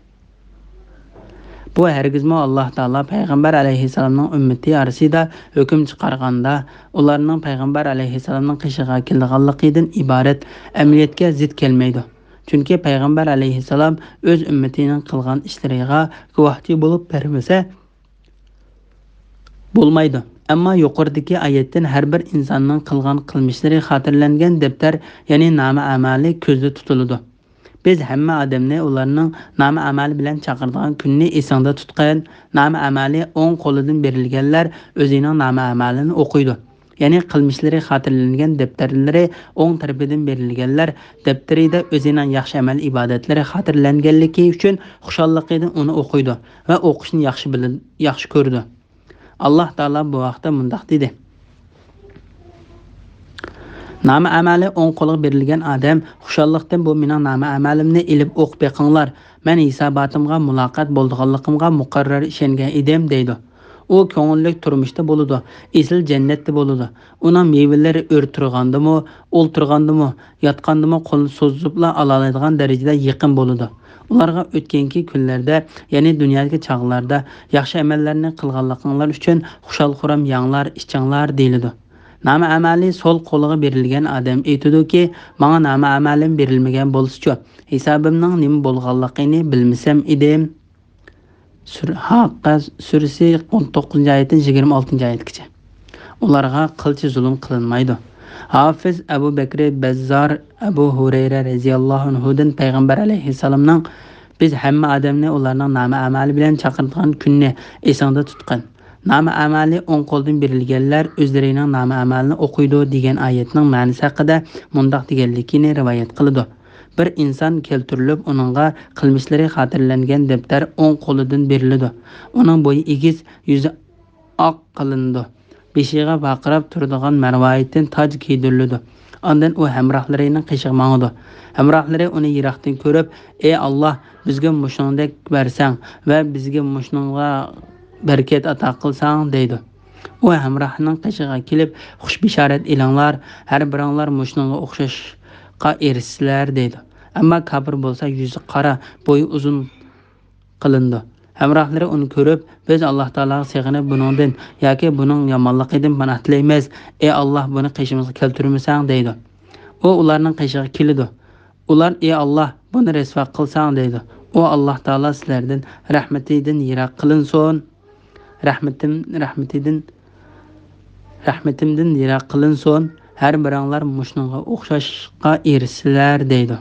بۇ ھەرگىزمۇ ئاللاھ تائالا پەيغەمبەر ئەلەيھىسسالامنىڭ ئۈممىتى ئارىسىدا ھۆكۈم چىقارغاندا، ئۇلارنىڭ پەيغەمبەر ئەلەيھىسسالامنىڭ قېشىغا كېلىدىغانلىقىدىن ئىبارەت ئەمەلىيەتكە زىت كەلمەيدۇ. چۈنكى پەيغەمبەر ئەلەيھىسسالام ئۆز ئۈممىتىنىڭ قىلغان ئىشلىرىغا گۇۋاھچى بولۇپ بەرمىسە، بولمايدۇ. ئەمما يۇقىرىدىكى ئايەتتىن ھەر بىر ئىنساننىڭ قىلغان قىلمىشلىرى خاتىرىلەنگەن دەپتەر، يەنى نامە-ئەمالى كۆزدە تۇتۇلىدۇ. بىز ھەممە ئادەمنى ئۇلارنىڭ نامە-ئەمالى بىلەن چاقىرىدىغان كۈننى ئېسىڭدە تۇتقىن. نامە-ئەمالى ئوڭ قولىدىن بېرىلگەنلەر ئۆزىنىڭ نامە-ئەمالىنى ئوقۇيدۇ. يەنى قىلمىشلىرى خاتىرىلەنگەن دەپتەرلىرى ئوڭ تەرىپىدىن بېرىلگەنلەر دەپتىرىدە ئۆزىنىڭ ياخشى ئەمەل-ئىبادەتلىرى خاتىرىلەنگەنلىكى ئۈچۈن خۇشاللىقىدىن ئۇنى ئوقۇيدۇ ۋە ئوقۇشنى ياخشى بىلىدۇ، ياخشى كۆرىدۇ. ئاللاھ تائالا بۇ ھەقتە مۇنداق دېدى: نامە-ئەمالى ئوڭ قولغا بېرىلگەن ئادەم خۇشاللىقتىن، بۇ مېنىڭ نامە-ئەمالىمنى ئېلىپ ئوقۇپ بېقىڭلار، مەن ھېساباتىمغا مۇلاقات بولىدىغانلىقىمغا مۇقەررەر ئىشەنگەن ئىدىم، دەيدۇ. ئۇ كۆڭۈللۈك تۇرمۇشتا بولىدۇ، ئېسىل جەننەتتە بولىدۇ. ئۇنىڭ مېۋىلىرى ئۆرە تۇرغاندىمۇ، ئولتۇرغاندىمۇ، ياتقاندىمۇ قولىنى سوزۇپلا ئالالايدىغان دەرىجىدە يېقىن بولىدۇ. ئۇلارغا ئۆتكەنكى كۈنلەردە، يەنى دۇنيادىكى چاغلاردا ياخشى ئەمەللەرنى قىلغانلىقىڭلار ئۈچۈن خۇشال-خۇرام يەڭلار، ئىچىڭلار دېيىلىدۇ. نامە-ئەمالى سول قولىغا بېرىلگەن ئادەم ئېيتىدۇكى، ماڭا نامە-ئەمالىم بېرىلمىگەن بولسىچۇ، ھېسابىمنىڭ نېمە بولغانلىقىنى بىلمىسەم ئىدىم. سۈر-، ھاققە سۈرىسى ئون توققۇزىنچى ئايەتتىن يىگىرمە ئالتىنچى ئايەتكىچە. ئۇلارغا قىلچە زۇلۇم قىلىنمايدۇ. ھافىز ئەبۇ بەكرى بەززار ئەبۇ ھۇرەيرە رەزىياللاھۇ ئەنھۇدىن پەيغەمبەر ئەلەيھىسسالامنىڭ، بىز ھەممە ئادەمنى ئۇلارنىڭ نامە-ئەمالى بىلەن چاقىرىدىغان كۈننى ئېسىڭدە تۇتقىن. نامە-ئەمەلى ئوڭ قولدىن بېرىلگەنلەر ئۆزلىرىنىڭ نامە-ئەمەلىنى ئوقۇيدۇ دېگەن ئايەتنىڭ مەنىسى ھەققىدە مۇنداق دېگەنلىكىنى رىۋايەت قىلىدۇ: بىر ئىنسان كەلتۈرۈلۈپ، ئۇنىڭغا قىلمىشلىرى خاتىرىلەنگەن دەپتەر ئوڭ قولىدىن بېرىلىدۇ. ئۇنىڭ بويى ئېگىز، يۈزى ئاق قىلىنىدۇ. بېشىغا ۋارقىراپ تۇرىدىغان مەرۋايىتتىن تاج كىيدۈرۈلىدۇ. ئاندىن ئۇ ھەمراھلىرىنىڭ قېشىغا ماڭىدۇ. ھەمراھلىرى ئۇنى يىراقتىن كۆرۈپ، ئى ئاللاھ، بىزگە مۇشۇنىڭدەك بەرسەڭ ۋە بىزگە مۇشۇنىڭغا بەرىكەت ئاتا قىلساڭ، دەيدۇ. ئۇ ھەمراھنىڭ قېشىغا كېلىپ، خۇش بېشارەت ئېلىڭلار، ھەر بىرىڭلار مۇشۇنىڭغا ئوخشاشقا ئېرىشىسىلەر، دەيدۇ. ئەمما كاپىر بولسا يۈزى قارا، بويى ئۇزۇن قىلىنىدۇ. ھەمراھلىرى ئۇنى كۆرۈپ، بىز ئاللاھ تائالاغا سېغىنىپ بۇنىڭدىن ياكى بۇنىڭ يامانلىقىدىن پاناھ تىلەيمىز. ئى ئاللاھ، بۇنى قېشىمىزغا كەلتۈرمىسەڭ، دەيدۇ. ئۇ ئۇلارنىڭ قېشىغا كېلىدۇ. ئۇلار، ئى ئاللاھ، بۇنى رىسۋا قىلساڭ، دەيدۇ. ئۇ، ئاللاھ تائالا سىلەردىن رەھمىتىدىن يىراق قىلىنسۇن. رەھمىتىم، رەھمىتىدىن، رەھمىتىمدىن يىراق قىلىنسۇن. ھەر بىرىڭلار مۇشۇنىڭغا ئوخشاشقا ئېرىشىسىلەر، دەيدۇ.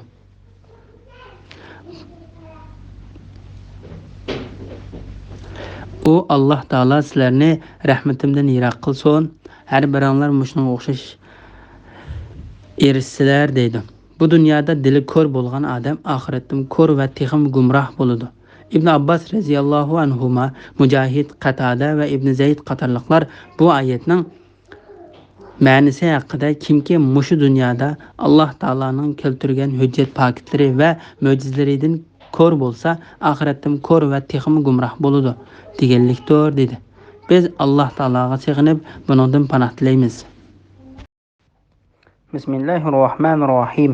ئۇ، ئاللاھ تائالا سىلەرنى رەھمىتىمدىن يىراق قىلسۇن. ھەر بىرىڭلار مۇشۇنىڭغا ئوخشاش ئېرىشىسىلەر، دەيدۇ. بۇ دۇنيادا دىلى كور بولغان ئادەم ئاخىرەتتىمۇ كور ۋە تېخىمۇ گۇمراھ بولىدۇ. ئىبن ئابباس رەزىياللاھۇ ئەنھۇما، مۇجاھىد، قاتادە ۋە ئىبن زەيد قاتارلىقلار بۇ ئايەتنىڭ مەنىسى ھەققىدە، كىمكى مۇشۇ دۇنيادا ئاللاھ تائالانىڭ كەلتۈرگەن ھۆججەت پاكىتلىرى ۋە مۆجىزىلىرىدىن كور بولسا، ئاخىرەتتىمۇ كور ۋە تېخىمۇ گۇمراھ بولىدۇ، دېگەنلىكتۇر، دېدى. بىز ئاللاھ تائالاغا سېغىنىپ، بۇنىڭدىن پاناھ تىلەيمىز. بىسمىللاھىررەھمانىررەھىم.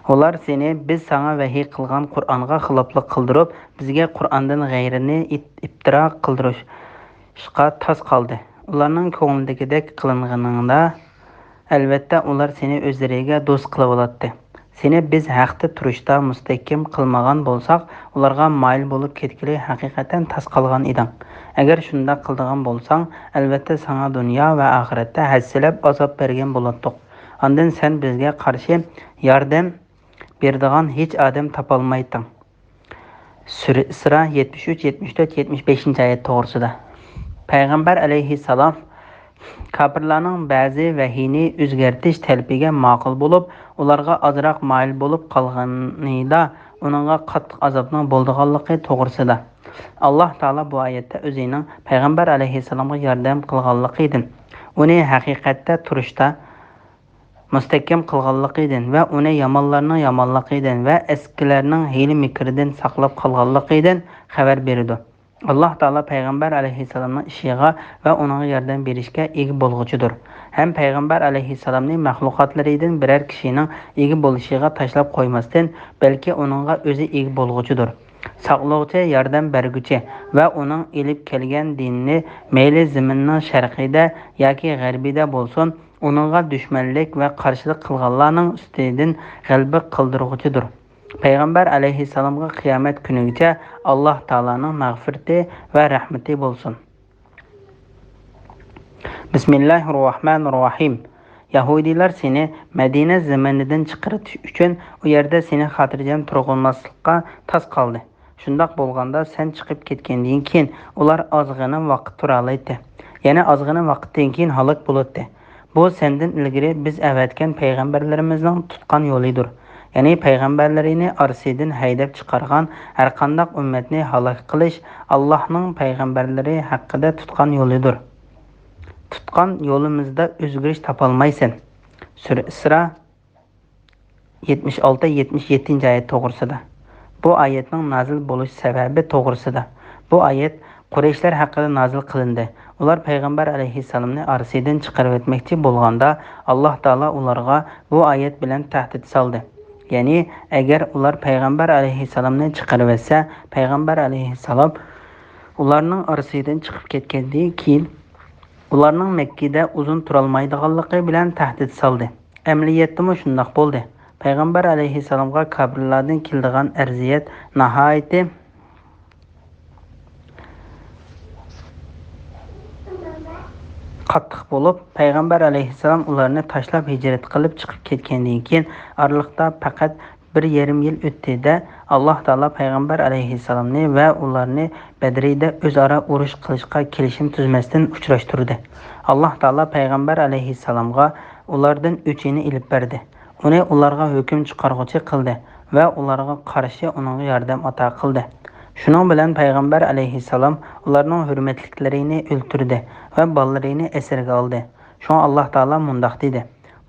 ئۇلار سېنى بىز ساڭا ۋەھىي قىلغان قۇرئانغا خىلاپلىق قىلدۇرۇپ، بىزگە قۇرئاندىن غەيرىنى ئىت-، ئىپتىرا قىلدۇرۇشقا تاس قالدى. ئۇلارنىڭ كۆڭلىدىكىدەك قىلىنغىنىڭدا، ئەلۋەتتە، ئۇلار سېنى ئۆزلىرىگە دوست قىلىۋالاتتى. سېنى بىز ھەقتە تۇرۇشتا مۇستەھكەم قىلمىغان بولساق، ئۇلارغا مايىل بولۇپ كەتكىلى ھەقىقەتەن تاس قالغان ئىدىڭ. ئەگەر شۇنداق قىلىدىغان بولساڭ، ئەلۋەتتە ساڭا دۇنيا ۋە ئاخىرەتتە ھەسسىلەپ ئازاب بەرگەن بولاتتۇق. ئاندىن سەن بىزگە قارشى ياردەم بېرىدىغان ھېچ ئادەم تاپالمايتتىڭ. سۈرە ئىسرا يەتمىش ئۈچ، يەتمىش تۆت، يەتمىش بەشىنچى ئايەت توغرىسىدا. پەيغەمبەر ئەلەيھىسسالام كاپىرلارنىڭ بەزى ۋەھىينى ئۆزگەرتىش تەلىپىگە ماقۇل بولۇپ، ئۇلارغا ئازراق مايىل بولۇپ قالغىنىدا، ئۇنىڭغا قاتتىق ئازابنىڭ بولىدىغانلىقى توغرىسىدا. ئاللاھ تائالا بۇ ئايەتتە ئۆزىنىڭ پەيغەمبەر ئەلەيھىسسالامغا ياردەم قىلغانلىقىدىن، ئۇنى ھەقىقەتتە تۇرۇشتا مۇستەھكەم قىلغانلىقىدىن ۋە ئۇنى يامانلارنىڭ يامانلىقىدىن ۋە ئەسكىلەرنىڭ ھىيلە-مىكرىدىن ساقلاپ قالغانلىقىدىن خەۋەر بېرىدۇ. ئاللاھ تائالا پەيغەمبەر ئەلەيھىسسالامنىڭ ئىشىغا ۋە ئۇنىڭغا ياردەم بېرىشكە ئىگە بولغۇچىدۇر. ھەم پەيغەمبەر ئەلەيھىسسالامنى مەخلۇقاتلىرىدىن بىرەر كىشىنىڭ ئىگە بولۇشىغا تاشلاپ قويماستىن، بەلكى ئۇنىڭغا ئۆزى ئىگە بولغۇچىدۇر. ساقلىغۇچى، ياردەم بەرگۈچى ۋە ئۇنىڭ ئېلىپ كەلگەن دىنىنى مەيلى زېمىننىڭ شەرقىدە ياكى غەربىدە بولسۇن، ئۇنىڭغا دۈشمەنلىك ۋە قارشىلىق قىلغانلارنىڭ ئۈستىدىن غەلىبە قىلدۇرغۇچىدۇر. پەيغەمبەر ئەلەيھىسسالامغا قىيامەت كۈنىگىچە ئاللاھ تائالانىڭ مەغپىرىتى ۋە رەھمىتى بولسۇن. بىسمىللاھىررەھمانىررەھىم. يەھۇدىيلار سېنى مەدىنە زېمىنىدىن چىقىرىش ئۈچۈن ئۇ يەردە سېنى خاتىرجەم تۇرغۇزماسلىققا تاس قالدى. شۇنداق بولغاندا، سەن چىقىپ كەتكەندىن كېيىن ئۇلار ئازغىنە ۋاقىت تۇرالايتتى. يەنە ئازغىنە ۋاقىتتىن كېيىن ھالاك بولاتتى. بۇ سەندىن ئىلگىرى بىز ئەۋەتكەن پەيغەمبەرلىرىمىزنىڭ تۇتقان يولىدۇر. يەنى پەيغەمبەرلىرىنى ئارىسىدىن ھەيدەپ چىقارغان ھەرقانداق ئۈممەتنى ھالاك قىلىش ئاللاھنىڭ پەيغەمبەرلىرى ھەققىدە تۇتقان يولىدۇر. تۇتقان يولىمىزدا ئۆزگىرىش تاپالمايسەن. سۈرە ئىسرا، يەتمىش ئالتە، يەتمىش يەتتىنچى ئايەت توغرىسىدا. بۇ ئايەتنىڭ نازىل بولۇش سەۋەبى توغرىسىدا. بۇ ئايەت قۇرەيشلەر ھەققىدە نازىل قىلىندى. ئۇلار پەيغەمبەر ئەلەيھىسسالامنى ئارىسىدىن چىقىرىۋەتمەكچى بولغاندا، ئاللاھ تائالا ئۇلارغا بۇ ئايەت بىلەن تەھدىت سالدى. يەنى، ئەگەر ئۇلار پەيغەمبەر ئەلەيھىسسالامنى چىقىرىۋەتسە، پەيغەمبەر ئەلەيھىسسالام ئۇلارنىڭ ئارىسىدىن چىقىپ كەتكەندىن كېيىن، ئۇلارنىڭ مەككىدە ئۇزۇن تۇرالمايدىغانلىقى بىلەن تەھدىت سالدى. ئەمەلىيەتتىمۇ شۇنداق بولدى. پەيغەمبەر ئەلەيھىسسالامغا كاپىرلاردىن كېلىدىغان ئەزىيەت ناھايىتى قاتتىق بولۇپ، پەيغەمبەر ئەلەيھىسسالام ئۇلارنى تاشلاپ ھىجرەت قىلىپ چىقىپ كەتكەندىن كېيىن، ئارىلىقتا پەقەت بىر يېرىم يىل ئۆتتى-دە، ئاللاھ تائالا پەيغەمبەر ئەلەيھىسسالامنى ۋە ئۇلارنى بەدرىدە ئۆزئارا ئۇرۇش قىلىشقا كېلىشىم تۈزمەستىن ئۇچراشتۇردى. ئاللاھ تائالا پەيغەمبەر ئەلەيھىسسالامغا ئۇلاردىن ئۈچىنى ئېلىپ بەردى. ئۇنى ئۇلارغا ھۆكۈم چىقارغۇچى قىلدى ۋە ئۇلارغا قارشى ئۇنىڭغا ياردەم ئاتا قىلدى. شۇنىڭ بىلەن پەيغەمبەر ئەلەيھىسسالام ئۇلارنىڭ ھۆرمەتلىكلىرىنى ئۆلتۈردى ۋە بالىلىرىنى ئەسىرگە ئالدى. شۇڭا ئاللاھ تائالا مۇنداق دېدى: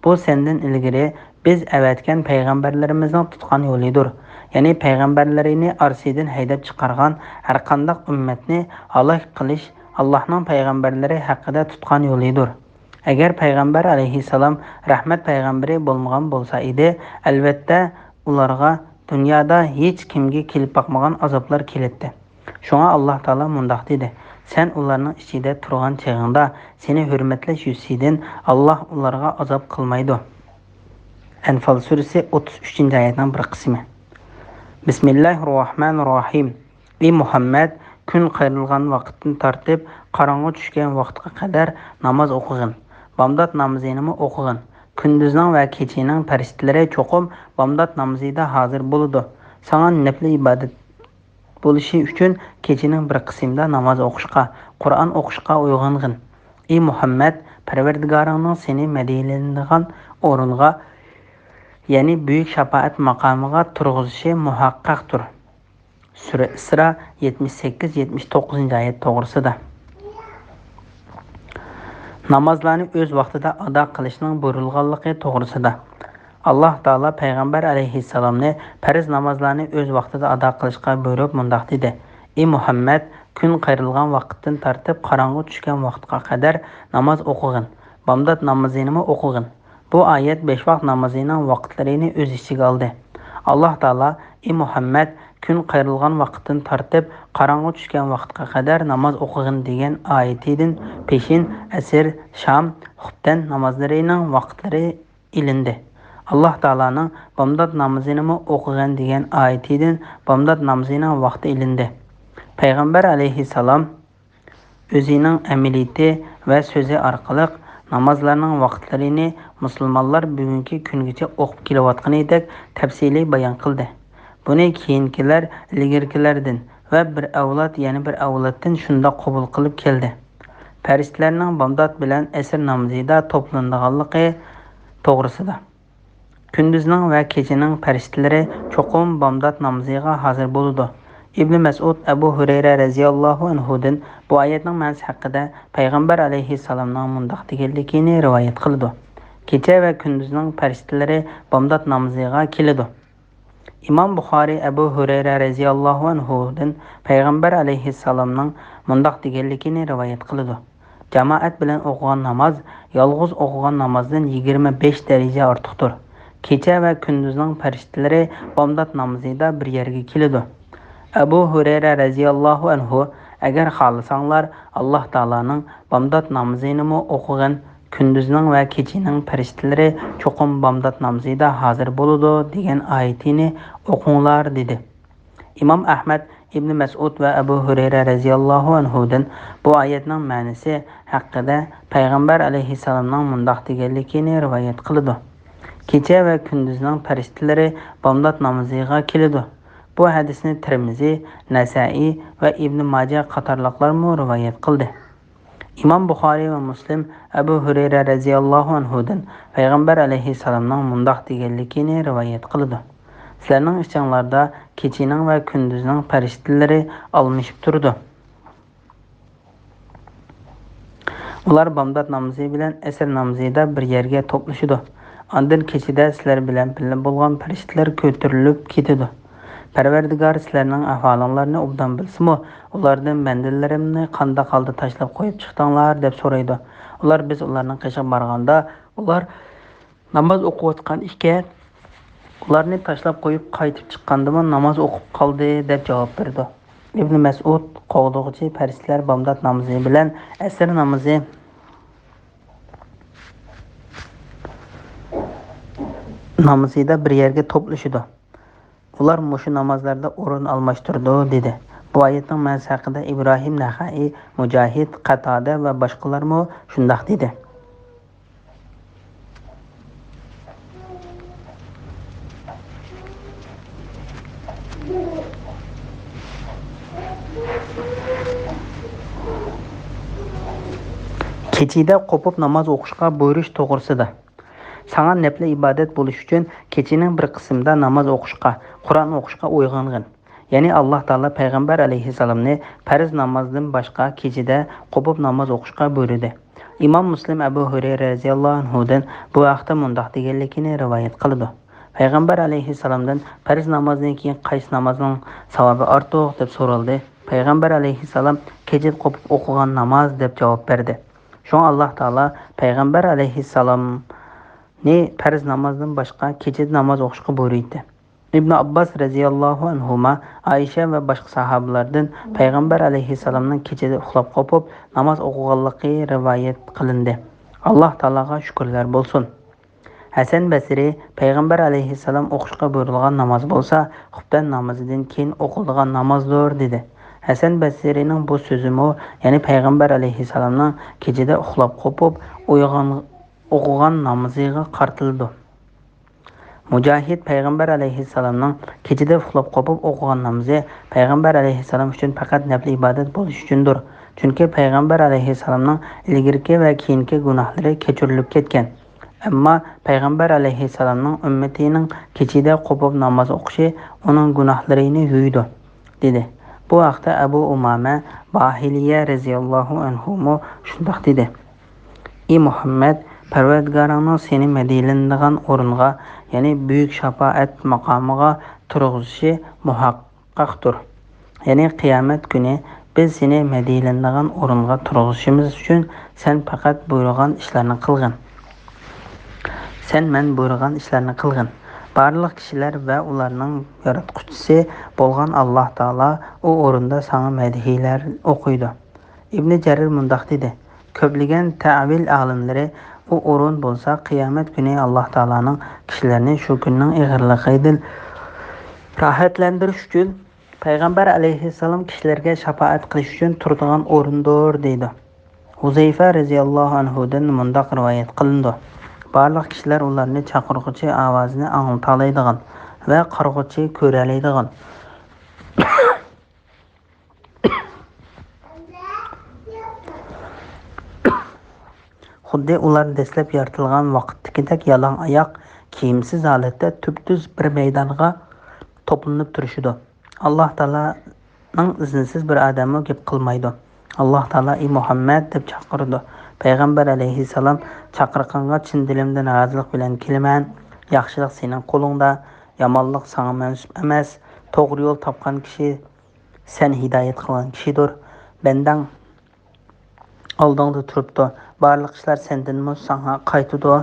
بۇ سەندىن ئىلگىرى بىز ئەۋەتكەن پەيغەمبەرلىرىمىزنىڭ تۇتقان يولىدۇر. يەنى پەيغەمبەرلىرىنى ئارىسىدىن ھەيدەپ چىقارغان ھەرقانداق ئۈممەتنى ھالاك قىلىش ئاللاھنىڭ پەيغەمبەرلىرى ھەققىدە تۇتقان يولىدۇر. ئەگەر پەيغەمبەر ئەلەيھىسسالام رەھمەت پەيغەمبىرى بولمىغان بولسا ئىدى، ئەلۋەتتە ئۇلارغا دۇنيادا ھېچ كىمگە كېلىپ باقمىغان ئازابلار كېلەتتى. شۇڭا ئاللاھ تائالا مۇنداق دېدى: سەن ئۇلارنىڭ ئىچىدە تۇرغان چېغىڭدا سېنى ھۆرمەتلەش يۈزىسىدىن ئاللاھ ئۇلارغا ئازاب قىلمايدۇ. ئەنفال سۈرىسى ئوتتۇز ئۈچىنچى ئايەتنىڭ بىر قىسمى. بىسمىللاھىررەھمانىررەھىم. ئى مۇھەممەد، كۈن قايرىلغان ۋاقىتتىن تارتىپ قاراڭغۇ چۈشكەن ۋاقىتقا قەدەر ناماز ئوقۇغىن. بامدات نامىزىنىمۇ ئوقۇغىن. كۈندۈزنىڭ ۋە كېچىنىڭ پەرىشتىلىرى چوقۇم بامدات نامىزىدا ھازىر بولىدۇ. ساڭا نەپلى ئىبادەت بولۇشى ئۈچۈن كېچىنىڭ بىر قىسمىدا ناماز ئوقۇشقا، قۇرئان ئوقۇشقا ئويغانغىن. ئى مۇھەممەد، پەرۋەردىگارىڭنىڭ سېنى مەدھىيەلەيدىغان ئورۇنغا، يەنى بۈيۈك شاپائەت ماقامىغا تۇرغۇزۇشى مۇھەققەقتۇر. سۈرە ئىسرا، يەتمىش سەككىز، يەتمىش توققۇزىنچى ئايەت توغرىسىدا. نامازلارنى ئۆز ۋاقتىدا ئادا قىلىشنىڭ بۇيرۇلغانلىقى توغرىسىدا. ئاللاھ تائالا پەيغەمبەر ئەلەيھىسسالامنى پەرز نامازلارنى ئۆز ۋاقتىدا ئادا قىلىشقا بۇيرۇپ مۇنداق دېدى: ئى مۇھەممەد، كۈن قايرىلغان ۋاقىتتىن تارتىپ قاراڭغۇ چۈشكەن ۋاقىتقا قەدەر ناماز ئوقۇغىن، بامدات نامىزىنىمۇ ئوقۇغىن. بۇ ئايەت بەش ۋاق نامىزىنىڭ ۋاقىتلىرىنى ئۆز ئىچىگە ئالدى. ئاللاھ تائالا: ئى مۇھەممەد، كۈن قايرىلغان ۋاقىتتىن تارتىپ قاراڭغۇ چۈشكەن ۋاقىتقا قەدەر ناماز ئوقۇغىن دېگەن ئايىتىدىن پېشىن، ئەسىر، شام، خۇپتەن نامازلىرىنىڭ ۋاقىتلىرى ئېلىندى. ئاللاھ تائالانىڭ بامدات نامىزىنىمۇ ئوقۇغىن دېگەن ئايىتىدىن بامدات نامىزىنىڭ ۋاقتى ئېلىندى. پەيغەمبەر ئەلەيھىسسالام ئۆزىنىڭ ئەمەلىيىتى ۋە سۆزى ئارقىلىق نامازلارنىڭ ۋاقىتلىرىنى مۇسۇلمانلار بۈگۈنكى كۈنگىچە ئوقۇپ كېلىۋاتقىنىدەك تەپسىلىي بايان قىلدى. بۇنى كېيىنكىلەر ئىلگىرىكىلەردىن ۋە بىر ئەۋلاد يەنە بىر ئەۋلادتىن شۇنداق قوبۇل قىلىپ كەلدى. پەرىشتىلەرنىڭ بامدات بىلەن ئەسىر نامىزىدا توپلىنىدىغانلىقى توغرىسىدا. كۈندۈزنىڭ ۋە كېچىنىڭ پەرىشتىلىرى چوقۇم بامدات نامىزىغا ھازىر بولىدۇ. ئىبنى مەسئۇد ئەبۇ ھۇرەيرە رەزىياللاھۇ ئەنھۇدىن بۇ ئايەتنىڭ مەنىسى ھەققىدە پەيغەمبەر ئەلەيھىسسالامنىڭ مۇنداق دېگەنلىكىنى رىۋايەت قىلىدۇ: كېچە ۋە كۈندۈزنىڭ پەرىشتىلىرى بامدات نامىزىغا كېلىدۇ. ئىمام بۇخارىي ئەبۇ ھۇرەيرە رەزىياللاھۇ ئەنھۇدىن پەيغەمبەر ئەلەيھىسسالامنىڭ مۇنداق دېگەنلىكىنى رىۋايەت قىلىدۇ: جامائەت بىلەن ئوقۇغان ناماز يالغۇز ئوقۇغان نامازدىن يىگىرمە بەش دەرىجە ئارتۇقتۇر. كېچە ۋە كۈندۈزنىڭ پەرىشتىلىرى بامدات نامىزىدا بىر يەرگە كېلىدۇ. ئەبۇ ھۇرەيرە رەزىياللاھۇ ئەنھۇ، ئەگەر خالىساڭلار، ئاللاھ تائالانىڭ بامدات نامىزىنىمۇ ئوقۇغىن، كۈندۈزنىڭ ۋە كېچىنىڭ پەرىشتىلىرى چوقۇم بامدات نامىزىدا ھازىر بولىدۇ دېگەن ئايىتىنى ئوقۇڭلار، دېدى. ئىمام ئەھمەد ئىبنى مەسئۇد ۋە ئەبۇ ھۇرەيرە رەزىياللاھۇ ئەنھۇدىن بۇ ئايەتنىڭ مەنىسى ھەققىدە پەيغەمبەر ئەلەيھىسسالامنىڭ مۇنداق دېگەنلىكىنى رىۋايەت قىلىدۇ: كېچە ۋە كۈندۈزنىڭ پەرىشتىلىرى بامدات نامىزىغا كېلىدۇ. بۇ ھەدىسنى تىرمىزى، نەسەئىي ۋە ئىبنى ماجە قاتارلىقلارمۇ رىۋايەت قىلدى. ئىمام بۇخارىي ۋە مۇسلىم ئەبۇ ھۇرەيرە رەزىياللاھۇ ئەنھۇدىن پەيغەمبەر ئەلەيھىسسالامنىڭ مۇنداق دېگەنلىكىنى رىۋايەت قىلىدۇ: سىلەرنىڭ ئىچىڭلاردا كېچىنىڭ ۋە كۈندۈزنىڭ پەرىشتىلىرى ئالمىشىپ تۇرىدۇ. ئۇلار بامدات نامىزى بىلەن ئەسىر نامىزىدا بىر يەرگە توپلىشىدۇ. ئاندىن كېچىدە سىلەر بىلەن بىللە بولغان پەرىشتىلەر كۆتۈرۈلۈپ كېتىدۇ. پەرۋەردىگار سىلەرنىڭ ئەھۋالىڭلارنى ئوبدان بىلسىمۇ، ئۇلاردىن بەندىلىرىمنى قانداق ھالدا تاشلاپ قويۇپ چىقتىڭلار دەپ سورايدۇ. ئۇلار، بىز ئۇلارنىڭ قېشىغا بارغاندا، ئۇلار ناماز ئوقۇۋاتقان ئىكەن، ئۇلارنى تاشلاپ قويۇپ قايتىپ چىققاندىمۇ ناماز ئوقۇپ قالدى دەپ جاۋاب بېرىدۇ. ئىبنى مەسئۇد قوغدىغۇچى پەرىشتىلەر بامدات نامىزى بىلەن ئەسىر نامىزى نامىزىدا بىر يەرگە توپلىشىدۇ. ئۇلار مۇشۇ نامازلاردا ئورۇن ئالماشتۇرىدۇ، دېدى. بۇ ئايەتنىڭ مەنىسى ھەققىدە ئىبراھىم نەخەئىي، مۇجاھىد، قەتادە ۋە باشقىلارمۇ شۇنداق دېدى. كېچىدە قوپۇپ ناماز ئوقۇشقا بۇيرۇش توغرىسىدا. ساڭا نەپلى ئىبادەت بولۇش ئۈچۈن كېچىنىڭ بىر قىسمىدا ناماز ئوقۇشقا، قۇرئان ئوقۇشقا ئويغانغىن. يەنى ئاللاھ تائالا پەيغەمبەر ئەلەيھىسسالامنى پەرز نامازدىن باشقا كېچىدە قوپۇپ ناماز ئوقۇشقا بۇيرۇدى. ئىمام مۇسلىم ئەبۇ ھۇرەيرە رەزىياللاھۇ ئەنھۇدىن بۇ ھەقتە مۇنداق دېگەنلىكىنى رىۋايەت قىلىدۇ. پەيغەمبەر ئەلەيھىسسالامدىن پەرز نامازدىن كېيىن قايسى نامازنىڭ ساۋابى ئارتۇق دەپ سورالدى. پەيغەمبەر ئەلەيھىسسالام كېچىدە قوپۇپ ئوقۇغان ناماز دەپ جاۋاب بەردى. شۇڭا ئاللاھ تائالا پەيغەمبەر ئەلەيھىسسالامنى پەرز نامازدىن باشقا كېچىدە ناماز ئوقۇشقا بۇيرۇيتتى. ئىبن ئابباس رەزىياللاھۇ ئەنھۇما، ئائىشە ۋە باشقا ساھابىلاردىن پەيغەمبەر ئەلەيھىسسالامنىڭ كېچىدە ئۇخلاپ قوپۇپ ناماز ئوقۇغانلىقى رىۋايەت قىلىندى. ئاللاھ تائالاغا شۈكۈرلەر بولسۇن. ھەسەن بەسرى، پەيغەمبەر ئەلەيھىسسالام ئوقۇشقا بۇيرۇلغان ناماز بولسا خۇپتەن نامىزىدىن كېيىن ئوقۇلىدىغان نامازدۇر، دېدى. ھەسەن بەسرىنىڭ بۇ سۆزىمۇ، يەنى پەيغەمبەر ئەلەيھىسسالامنىڭ كېچىدە ئۇخلاپ قوپۇپ ئويغان-، ئوقۇغان نامىزىغا قارىتىلىدۇ. مۇجاھىد، پەيغەمبەر ئەلەيھىسسالامنىڭ كېچىدە ئۇخلاپ قوپۇپ ئوقۇغان نامىزى پەيغەمبەر ئەلەيھىسسالام ئۈچۈن پەقەت نەپلى ئىبادەت بولۇش ئۈچۈندۇر. چۈنكى پەيغەمبەر ئەلەيھىسسالامنىڭ ئىلگىرىكى ۋە كېيىنكى گۇناھلىرى كەچۈرۈلۈپ كەتكەن. ئەمما پەيغەمبەر ئەلەيھىسسالامنىڭ ئۈممىتىنىڭ كېچىدە قوپۇپ ناماز ئوقۇشى ئۇنىڭ گۇناھلىرىنى يۇيىدۇ، دېدى. بۇ ھەقتە ئەبۇ ئۇمامە باھىلىيە رەزىياللاھۇ ئەنھۇمۇ شۇنداق دېدى: ئى مۇھەممەد، پەرۋەردىگارىڭنىڭ سېنى مەدھىيلىنىدىغان ئورۇنغا، يەنى بۈيۈك شاپائەت ماقامىغا تۇرغۇزۇشى مۇھەققەقتۇر. يەنى قىيامەت كۈنى بىز سېنى مەدھىيلىنىدىغان ئورۇنغا تۇرغۇزۇشىمىز ئۈچۈن سەن پەقەت بۇيرۇغان ئىشلارنى قىلغىن. سەن مەن بۇيرۇغان ئىشلارنى قىلغىن. بارلىق كىشىلەر ۋە ئۇلارنىڭ ياراتقۇچىسى بولغان ئاللاھ تائالا ئۇ ئورۇندا ساڭا مەدھىيلەر ئوقۇيدۇ. ئىبنى جەرىر مۇنداق دېدى: كۆپلىگەن تەئۋىل ئالىملىرى ئۇ ئورۇن بولسا قىيامەت كۈنى ئاللاھ تائالانىڭ كىشىلەرنى شۇ كۈننىڭ ئېغىرلىقىدىن راھەتلەندۈرۈش ئۈچۈن پەيغەمبەر ئەلەيھىسسالام كىشىلەرگە شاپائەت قىلىش ئۈچۈن تۇرىدىغان ئورۇندۇر، دەيدۇ. ھۇزەيفە رەزىياللاھۇ ئەنھۇدىن مۇنداق رىۋايەت قىلىنىدۇ: بارلىق كىشىلەر ئۇلارنى چاقىرغۇچى ئاۋازىنى ئاڭلىتالايدىغان ۋە قارىغۇچى كۆرەلەيدىغان، خۇددى ئۇلار دەسلەپ يارىتىلغان ۋاقىتتىكىدەك يالاڭ ئاياق، كىيىمسىز ھالەتتە تۈپتۈز بىر مەيدانغا توپلىنىپ تۇرۇشىدۇ. ئاللاھ تائالانىڭ ئىزنىسىز بىر ئادەممۇ گەپ قىلمايدۇ. ئاللاھ تائالا «ئى مۇھەممەد» دەپ چاقىرىدۇ. پەيغەمبەر ئەلەيھىسسالام: چاقىرغانغا چىن دىلىمدىن رازىلىق بىلەن كېلىمەن. ياخشىلىق سېنىڭ قولۇڭدا، يامانلىق ساڭا مەنسۇپ ئەمەس. توغرا يول تاپقان كىشى سەن ھىدايەت قىلغان كىشىدۇر. بەندەڭ ئالدىڭدا تۇرۇپتۇ. بارلىق ئىشلار سەندىنمۇ ساڭا قايتىدۇ.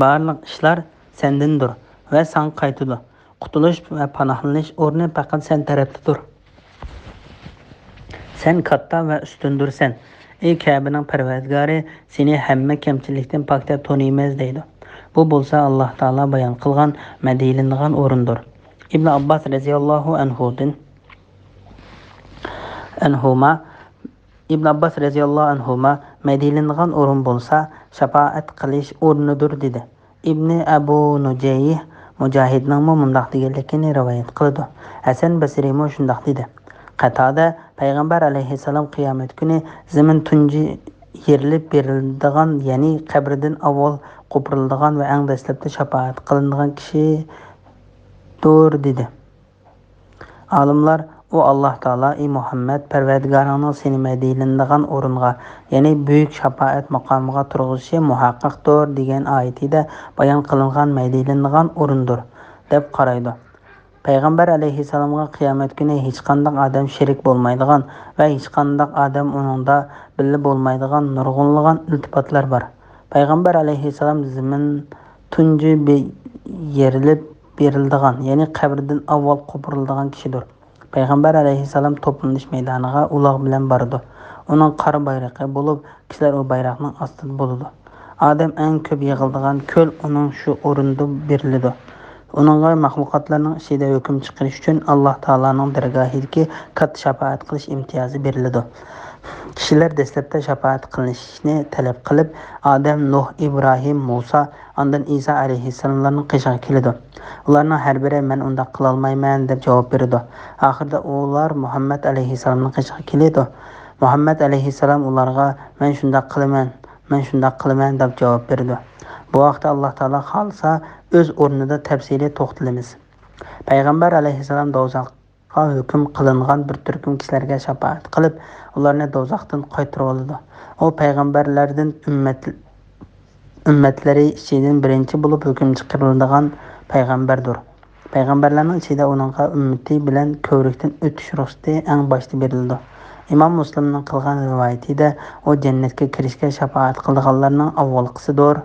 بارلىق ئىشلار سەندىندۇر ۋە ساڭا قايتىدۇ. قۇتۇلۇش ۋە پاناھلىنىش ئورنى پەقەت سەن تەرەپتىدۇر. سەن كاتتا ۋە ئۈستۈندۈرسەن. ئەي كەبىنىڭ پەرۋەردىگارى، سېنى ھەممە كەمچىلىكتىن پاك دەپ تونۇيمىز، دەيدۇ. بۇ بولسا ئاللاھ تائالا بايان قىلغان مەدھىيلىنىدىغان ئورۇندۇر. ئىبن ئابباس رەزىياللاھۇ ئەنھۇدىن، ئەنھۇما، ئىبن ئابباس رەزىياللاھۇ ئەنھۇما مەدھىيلىنىدىغان ئورۇن بولسا شاپائەت قىلىش ئورنىدۇر، دېدى. ئىبنى ئەبۇ نۇجەيھ مۇجاھىدنىڭمۇ مۇنداق دېگەنلىكىنى رىۋايەت قىلىدۇ. ھەسەن بەسرىمۇ شۇنداق دېدى. قاتادە پەيغەمبەر ئەلەيھىسسالام قىيامەت كۈنى زېمىن تۇنجى يېرىلىپ بېرىلىدىغان، يەنى قەبرىدىن ئاۋۋال قوپۇرۇلىدىغان ۋە ئەڭ دەسلەپتە شاپائەت قىلىنىدىغان كىشىدۇر، دېدى. ئالىملار، ئۇ ئاللاھ تائالا، ئى مۇھەممەد، پەرۋەردىگارىڭنىڭ سېنى مەدھىيلىنىدىغان ئورۇنغا، يەنى بۈيۈك شاپائەت ماقامىغا تۇرغۇزۇشى مۇھەققەقتۇر، دېگەن ئايىتىدە بايان قىلىنغان مەدھىيلىنىدىغان ئورۇندۇر، دەپ قارايدۇ. پەيغەمبەر ئەلەيھىسسالامغا قىيامەت كۈنى ھېچقانداق ئادەم شېرىك بولمايدىغان ۋە ھېچقانداق ئادەم ئۇنىڭدا بىللە بولمايدىغان نۇرغۇنلىغان ئىلتىپاتلار بار. پەيغەمبەر ئەلەيھىسسالام زېمىن تۇنجى بى-، يېرىلىپ بېرىلىدىغان، يەنى قەبرىدىن ئاۋۋال قوپۇرۇلىدىغان كىشىدۇر. پەيغەمبەر ئەلەيھىسسالام توپلىنىش مەيدانىغا ئۇلاغ بىلەن بارىدۇ. ئۇنىڭ قارا بايرىقى بولۇپ، كىشىلەر ئۇ بايراقنىڭ ئاستىدا بولىدۇ. ئادەم ئەڭ كۆپ يىغىلىدىغان كۆل ئۇنىڭ شۇ ئورنىدا بېرىلىدۇ. ئۇنىڭغا مەخلۇقاتلارنىڭ ئىچىدە ھۆكۈم چىقىرىش ئۈچۈن ئاللاھ تائالانىڭ دەرگاھىدىكى كاتتا شاپائەت قىلىش ئىمتىيازى بېرىلىدۇ. كىشىلەر دەسلەپتە شاپائەت قىلىنىشنى تەلەپ قىلىپ، ئادەم، نۇھ، ئىبراھىم، مۇسا، ئاندىن ئىسا ئەلەيھىسسالاملارنىڭ قېشىغا كېلىدۇ. ئۇلارنىڭ ھەر بىرى، «مەن ئۇنداق قىلالمايمەن» دەپ جاۋاب بېرىدۇ. ئاخىرىدا ئۇلار مۇھەممەد ئەلەيھىسسالامنىڭ قېشىغا كېلىدۇ. مۇھەممەد ئەلەيھىسسالام ئۇلارغا، «مەن شۇنداق قىلىمەن، مەن شۇنداق قىلىمەن» دەپ جاۋاب بېرىدۇ. بۇ ھەقتە ئاللاھ تائالا خالىسا، ئۆز ئورنىدا تەپسىلىي توختىلىمىز. پەيغەمبەر ئەلەيھىسسالام دوزاخقا ھۆكۈم قىلىنغان بىر تۈركۈم كىشىلەرگە شاپائەت قىلىپ، ئۇلارنى دوزاختىن قايتۇرۇۋالىدۇ. ئۇ پەيغەمبەرلەردىن ئۈممەت-، ئۈممەتلىرى ئىچىدىن بىرىنچى بولۇپ ھۆكۈم چىقىرىلىدىغان پەيغەمبەردۇر. پەيغەمبەرلەرنىڭ ئىچىدە ئۇنىڭغا ئۈممىتى بىلەن كۆۋرۈكتىن ئۆتۈش رۇخسىتى ئەڭ باشتا بېرىلىدۇ. ئىمام مۇسلىمنىڭ قىلغان رىۋايىتىدە، ئۇ جەننەتكە كىرىشكە شاپائەت قىلىدىغانلارنىڭ ئاۋۋالقىسىدۇر.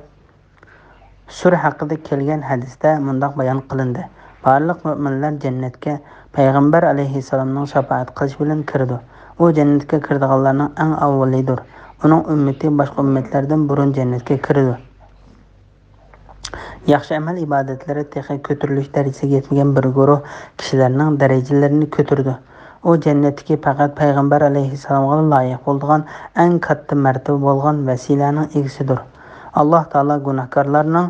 سۈر ھەققىدە كەلگەن ھەدىستە مۇنداق بايان قىلىندى: بارلىق مۆمىنلەر جەننەتكە پەيغەمبەر ئەلەيھىسسالامنىڭ شاپائەت قىلىشى بىلەن كىرىدۇ. ئۇ جەننەتكە كىرىدىغانلارنىڭ ئەڭ ئاۋۋىلىدۇر. ئۇنىڭ ئۈممىتى باشقا ئۈممەتلەردىن بۇرۇن جەننەتكە كىرىدۇ. ياخشى ئەمەل ئىبادەتلىرى تېخى كۆتۈرۈلۈش دەرىجىسىگە يەتمىگەن بىر گۇرۇھ كىشىلەرنىڭ دەرىجىلىرىنى كۆتۈرىدۇ. ئۇ جەننەتتىكى پەقەت پەيغەمبەر ئەلەيھىسسالامغىلا لايىق بولىدىغان ئەڭ كاتتا مەرتىۋە بولغان ۋەسىلەنىڭ ئىگىسىدۇر. ئاللاھ تائالا گۇناھكارلارنىڭ،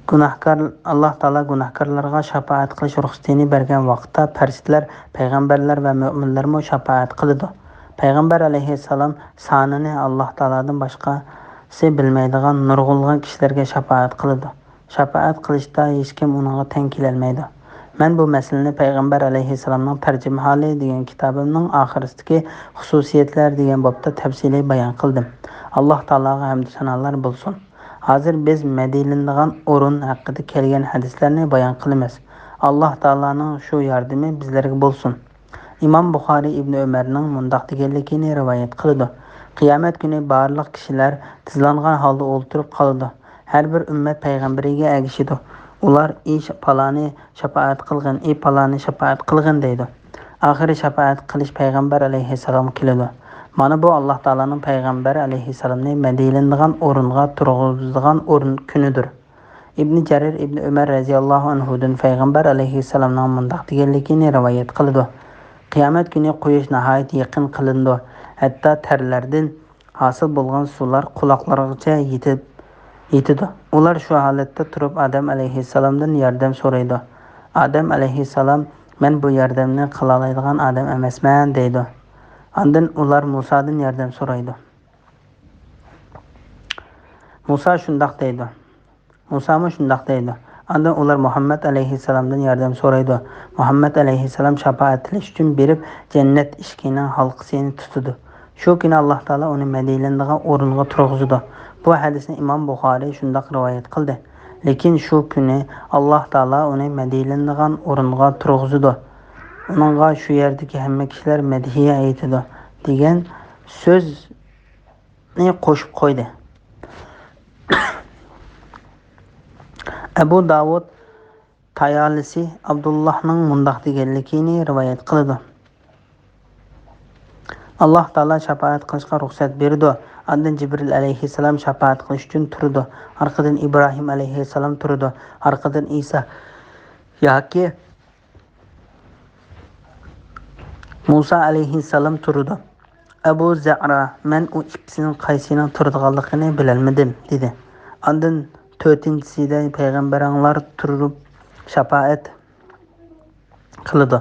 گۇناھكار، ئاللاھ تائالا گۇناھكارلارغا شاپائەت قىلىش رۇخسىتىنى بەرگەن ۋاقىتتا، پەرىشتىلەر، پەيغەمبەرلەر ۋە مۆمىنلەرمۇ شاپائەت قىلىدۇ. پەيغەمبەر ئەلەيھىسسالام سانىنى ئاللاھ تائالادىن باشقىسى بىلمەيدىغان نۇرغۇنلىغان كىشىلەرگە شاپائەت قىلىدۇ. شاپائەت قىلىشتا ھېچكىم ئۇنىڭغا تەڭ كېلەلمەيدۇ. مەن بۇ مەسىلىنى پەيغەمبەر ئەلەيھىسسالامنىڭ تەرجىمىھالى دېگەن كىتابىمنىڭ ئاخىرىسىدىكى خۇسۇسىيەتلەر دېگەن بابتا تەپسىلىي بايان قىلدىم. ئاللاھ تائالاغا ھەمدۇ سانالار بولسۇن. ھازىر بىز مەدھىيەلىنىدىغان ئورۇن ھەققىدە كەلگەن ھەدىسلەرنى بايان قىلىمىز. ئاللاھ تائالانىڭ شۇ ياردىمى بىزلەرگە بولسۇن. ئىمام بۇخارىي ئىبنى ئۆمەرنىڭ مۇنداق دېگەنلىكىنى رىۋايەت قىلىدۇ: قىيامەت كۈنى بارلىق كىشىلەر تىزلانغان ھالدا ئولتۇرۇپ قالىدۇ. ھەر بىر ئۈممەت پەيغەمبىرىگە ئەگىشىدۇ. ئۇلار، «ئى پالانى شاپائەت قىلغىن، ئى پالانى شاپائەت قىلغىن» دەيدۇ. ئاخىرى شاپائەت قىلىش پەيغەمبەر ئەلەيھىسسالامغا كېلىدۇ. مانا بۇ ئاللاھ تائالانىڭ پەيغەمبەر ئەلەيھىسسالامنى مەدھىيەلىنىدىغان ئورۇنغا تۇرغۇزىدىغان ئورۇن، كۈنىدۇر. ئىبنى جەرىر ئىبنى ئۆمەر رەزىياللاھۇ ئەنھۇدىن پەيغەمبەر ئەلەيھىسسالامنىڭ مۇنداق دېگەنلىكىنى رىۋايەت قىلىدۇ: قىيامەت كۈنى قۇياش ناھايىتى يېقىن قىلىنىدۇ. ھەتتا تەرلەردىن ھاسىل بولغان سۇلار قۇلاقلارغىچە يېتىپ، يېتىدۇ. ئۇلار شۇ ھالەتتە تۇرۇپ ئادەم ئەلەيھىسسالامدىن ياردەم سورايدۇ. ئادەم ئەلەيھىسسالام، «مەن بۇ ياردەمنى قىلالايدىغان ئادەم ئەمەسمەن» دەيدۇ. ئاندىن ئۇلار مۇسادىن ياردەم سورايدۇ. مۇسا شۇنداق دەيدۇ. مۇسامۇ شۇنداق دەيدۇ. ئاندىن ئۇلار مۇھەممەد ئەلەيھىسسالامدىن ياردەم سورايدۇ. مۇھەممەد ئەلەيھىسسالام شاپائەت تىلەش ئۈچۈن بېرىپ، جەننەت ئىشىكىنىڭ ھالقىسىنى تۇتىدۇ. شۇ كۈنى ئاللاھ تائالا ئۇنى مەدھىيەلىنىدىغان ئورۇنغا تۇرغۇزىدۇ. بۇ ھەدىسنى ئىمام بۇخارىي شۇنداق رىۋايەت قىلدى. لېكىن شۇ كۈنى ئاللاھ تائالا ئۇنى مەدھىيەلىنىدىغان ئورۇنغا تۇرغۇزىدۇ. ئۇنىڭغا شۇ يەردىكى ھەممە كىشىلەر مەدھىيە ئېيتىدۇ، دېگەن سۆز نى قوشۇپ قويدى. ئەبۇ داۋۇد تايالىسى ئابدۇللاھنىڭ مۇنداق دېگەنلىكىنى رىۋايەت قىلىدۇ: ئاللاھ تائالا شاپائەت قىلىشقا رۇخسەت بېرىدۇ. ئاندىن جىبرىل ئەلەيھىسسالام شاپائەت قىلىش ئۈچۈن تۇرىدۇ. ئارقىدىن ئىبراھىم ئەلەيھىسسالام تۇرىدۇ. ئارقىدىن ئىسا ياكى مۇسا ئەلەيھىسسالام تۇرىدۇ. ئەبۇ زەئرا، «مەن ئۇ ئىككىسىنىڭ قايسىنىڭ تۇرىدىغانلىقىنى بىلەلمىدىم» دېدى. ئاندىن تۆتىنچىسىدە پەيغەمبىرىڭلار تۇرۇپ شاپائەت قىلىدۇ.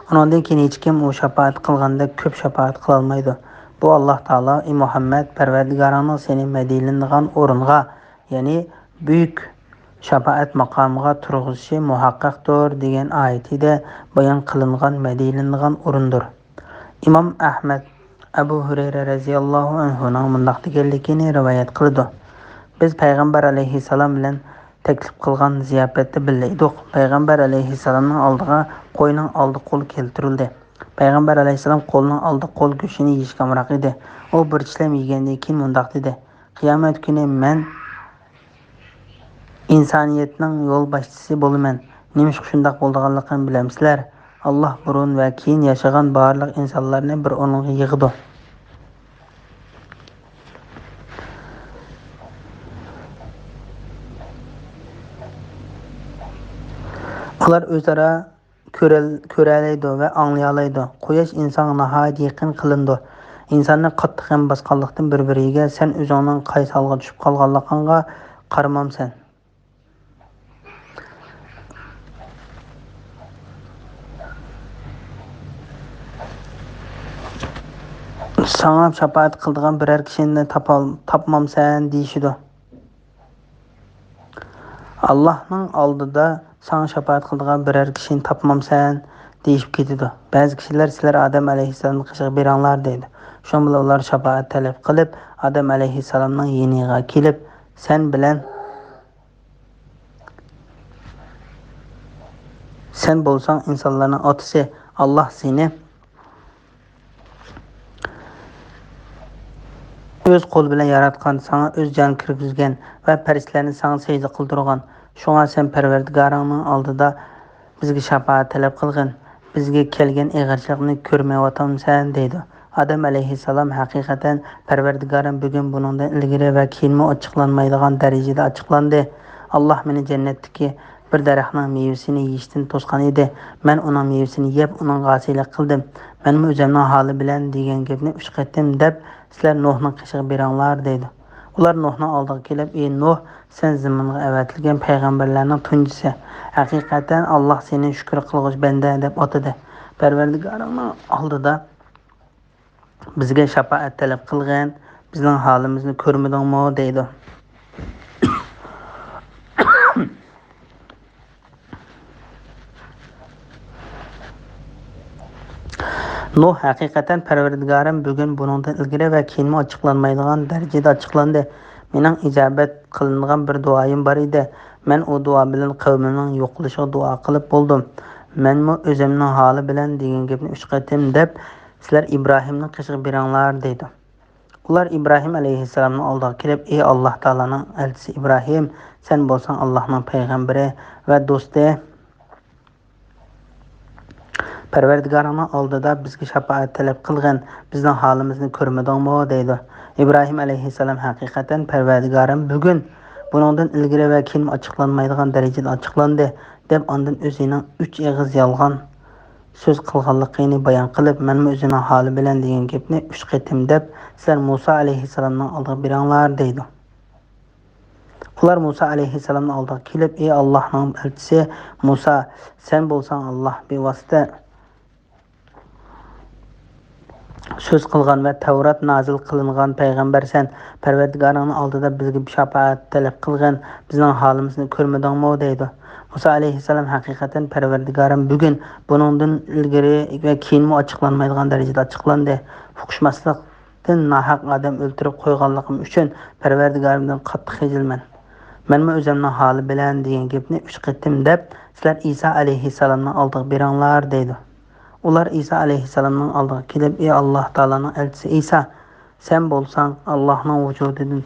ئۇنىڭدىن كېيىن ھېچكىم ئۇ شاپائەت قىلغاندەك كۆپ شاپائەت قىلالمايدۇ. بۇ ئاللاھ تائالا، «ئى مۇھەممەد، پەرۋەردىگارىڭنىڭ سېنى مەدھىيەلىنىدىغان ئورۇنغا، يەنى بۈيۈك شاپائەت ماقامىغا تۇرغۇزۇشى مۇھەققەقتۇر» دېگەن ئايىتىدە بايان قىلىنغان مەدھىيەلىنىدىغان ئورۇندۇر. ئىمام ئەھمەد ئەبۇ ھۇرەيرە رەزىياللاھۇ ئەنھۇنىڭ مۇنداق دېگەنلىكىنى رىۋايەت قىلىدۇ: بىز پەيغەمبەر ئەلەيھىسسالام بىلەن تەكلىپ قىلغان زىياپەتتە بىللە ئىدۇق. پەيغەمبەر ئەلەيھىسسالامنىڭ ئالدىغا قوينىڭ ئالدى قولى كەلتۈرۈلدى. پەيغەمبەر ئەلەيھىسسالام قولىنىڭ ئالدى قول گۆشىنى يېيىشكە ئامراق ئىدى. ئۇ بىر چىشلەم يېگەندىن كېيىن مۇنداق دېدى: قىيامەت كۈنى مەن ئىنسانىيەتنىڭ يولباشچىسى بولىمەن. نېمىشقا شۇنداق بولىدىغانلىقىنى بىلەمسىلەر؟ ئاللاھ بۇرۇن ۋە كېيىن ياشىغان بارلىق ئىنسانلارنى بىر ئورۇنغا يىغىدۇ. ئۇلار ئۆزئارا كۆرەل-، كۆرەلەيدۇ ۋە ئاڭلىيالايدۇ. قۇياش ئىنسانغا ناھايىتى يېقىن قىلىنىدۇ. ئىنساننى قاتتىق غەم باسقانلىقتىن بىر-بىرىگە، سەن ئۆزۈڭنىڭ قايسى ھالغا چۈشۈپ قالغانلىقىڭغا قارىمامسەن؟ ساڭا شاپائەت قىلىدىغان بىرەر كىشىنى تاپال-، تاپمامسەن؟ دېيىشىدۇ. ئاللاھنىڭ ئالدىدا ساڭا شاپائەت قىلىدىغان بىرەر كىشىنى تاپمامسەن؟ دېيىشىپ كېتىدۇ. بەزى كىشىلەر، سىلەر ئادەم ئەلەيھىسسالامنىڭ قېشىغا بېرىڭلار، دەيدۇ. شۇنىڭ بىلەن ئۇلار شاپائەت تەلەپ قىلىپ، ئادەم ئەلەيھىسسالامنىڭ يېنىغا كېلىپ، سەن بىلەن، سەن بولساڭ ئىنسانلارنىڭ ئاتىسى، ئاللاھ سېنى ئۆز قولى بىلەن ياراتقان، ساڭا ئۆز جانى كىرگۈزگەن ۋە پەرىشتىلەرنى ساڭا سەجدە قىلدۇرغان. شۇڭا سەن پەرۋەردىگارىڭنىڭ ئالدىدا بىزگە شاپائەت تەلەپ قىلغىن. بىزگە كەلگەن ئېغىرچىلىقنى كۆرمەيۋاتامسەن؟ دەيدۇ. ئادەم ئەلەيھىسسالام، ھەقىقەتەن پەرۋەردىگارىم بۈگۈن بۇنىڭدىن ئىلگىرى ۋە كېيىنمۇ ئاچچىقلانمايدىغان دەرىجىدە ئاچچىقلاندى. ئاللاھ مېنى جەننەتتىكى بىر دەرەخنىڭ مېۋىسىنى يېيىشتىن توسقان ئىدى. مەن ئۇنىڭ مېۋىسىنى يەپ، ئۇنىڭغا ئاسىيلىق قىلدىم. مەنمۇ ئۆزۈمنىڭ ھالى بىلەن دېگەن گەپنى ئۈچ قېتىم دەپ، سىلەر نۇھنىڭ قېشىغا بېرىڭلار، دەيدۇ. ئۇلار نۇھنىڭ ئالدىغا كېلىپ، ئى نۇھ، سەن زېمىنغا ئەۋەتىلگەن پەيغەمبەرلەرنىڭ تۇنجىسى. ھەقىقەتەن ئاللاھ سېنى شۈكۈر قىلغۇچ بەندە دەپ ئاتىدى. پەرۋەردىگارىڭنىڭ ئالدىدا بىزگە شاپائەت تەلەپ قىلغىن، بىزنىڭ ھالىمىزنى كۆرمىدىڭمۇ؟ دەيدۇ. نۇھ، ھەقىقەتەن پەرۋەردىگارىم بۈگۈن بۇنىڭدىن ئىلگىرى ۋە كېيىنمۇ ئاچچىقلانمايدىغان دەرىجىدە ئاچچىقلاندى. مېنىڭ ئىجابەت قىلىنغان بىر دۇئايىم بار ئىدى. مەن ئۇ دۇئا بىلەن قەۋمىمنىڭ يوقىلىشىغا دۇئا قىلىپ بولدۇم. مەنمۇ ئۆزۈمنىڭ ھالى بىلەن دېگەن گەپنى ئۈچ قېتىم دەپ، سىلەر ئىبراھىمنىڭ قېشىغا بېرىڭلار، دەيدۇ. ئۇلار ئىبراھىم ئەلەيھىسسالامنىڭ ئالدىغا كېلىپ، ئى ئاللاھ تائالانىڭ ئەلچىسى ئىبراھىم، سەن بولساڭ ئاللاھنىڭ پەيغەمبىرى ۋە دوستى. پەرۋەردىگارىڭنىڭ ئالدىدا بىزگە شاپائەت تەلەپ قىلغىن، بىزنىڭ ھالىمىزنى كۆرمىدىڭمۇ؟ دەيدۇ. ئىبراھىم ئەلەيھىسسالام، ھەقىقەتەن پەرۋەردىگارىم بۈگۈن بۇنىڭدىن ئىلگىرى ۋە كېيىن ئاچچىقلانمايدىغان دەرىجىدە ئاچچىقلاندى، دەپ ئاندىن ئۆزىنىڭ ئۈچ ئېغىز يالغان سۆز قىلغانلىقىنى بايان قىلىپ، مەنمۇ ئۆزۈمنىڭ ھالى بىلەن دېگەن گەپنى ئۈچ قېتىم دەپ، سىلەر مۇسا ئەلەيھىسسالامنىڭ ئالدىغا بېرىڭلار، دەيدۇ. ئۇلار مۇسا ئەلەيھىسسالامنىڭ ئالدىغا كېلىپ، ئى ئاللاھنىڭ ئەلچىسى مۇسا، سەن بولساڭ ئاللاھ بىۋاسىتە سۆز قىلغان ۋە تەۋرات نازىل قىلىنغان پەيغەمبەرسەن. پەرۋەردىگارىڭنىڭ ئالدىدا بىزگە شاپائەت تەلەپ قىلغىن، بىزنىڭ ھالىمىزنى كۆرمىدىڭمۇ؟ دەيدۇ. مۇسا ئەلەيھىسسالام، ھەقىقەتەن پەرۋەردىگارىم بۈگۈن بۇنىڭدىن ئىلگىرى ۋە كېيىنمۇ ئاچچىقلانمايدىغان دەرىجىدە ئاچچىقلاندى. ئۇقۇشماسلىقتىن ناھەق ئادەم ئۆلتۈرۈپ قويغانلىقىم ئۈچۈن پەرۋەردىگارىمدىن قاتتىق خىجىلمەن. مەنمۇ ئۆزۈمنىڭ ھالى بىلەن دېگەن گەپنى ئۈچ قېتىم دەپ، سىلەر ئىسا ئەلەيھىسسالامنىڭ ئالدىغا بېرىڭلار، دەيدۇ. ئۇلار ئىسا ئەلەيھىسسالامنىڭ ئالدىغا كېلىپ، ئى ئاللاھ تائالانىڭ ئەلچىسى ئىسا، سەن بولساڭ ئاللاھنىڭ ۋۇجۇدىدىن،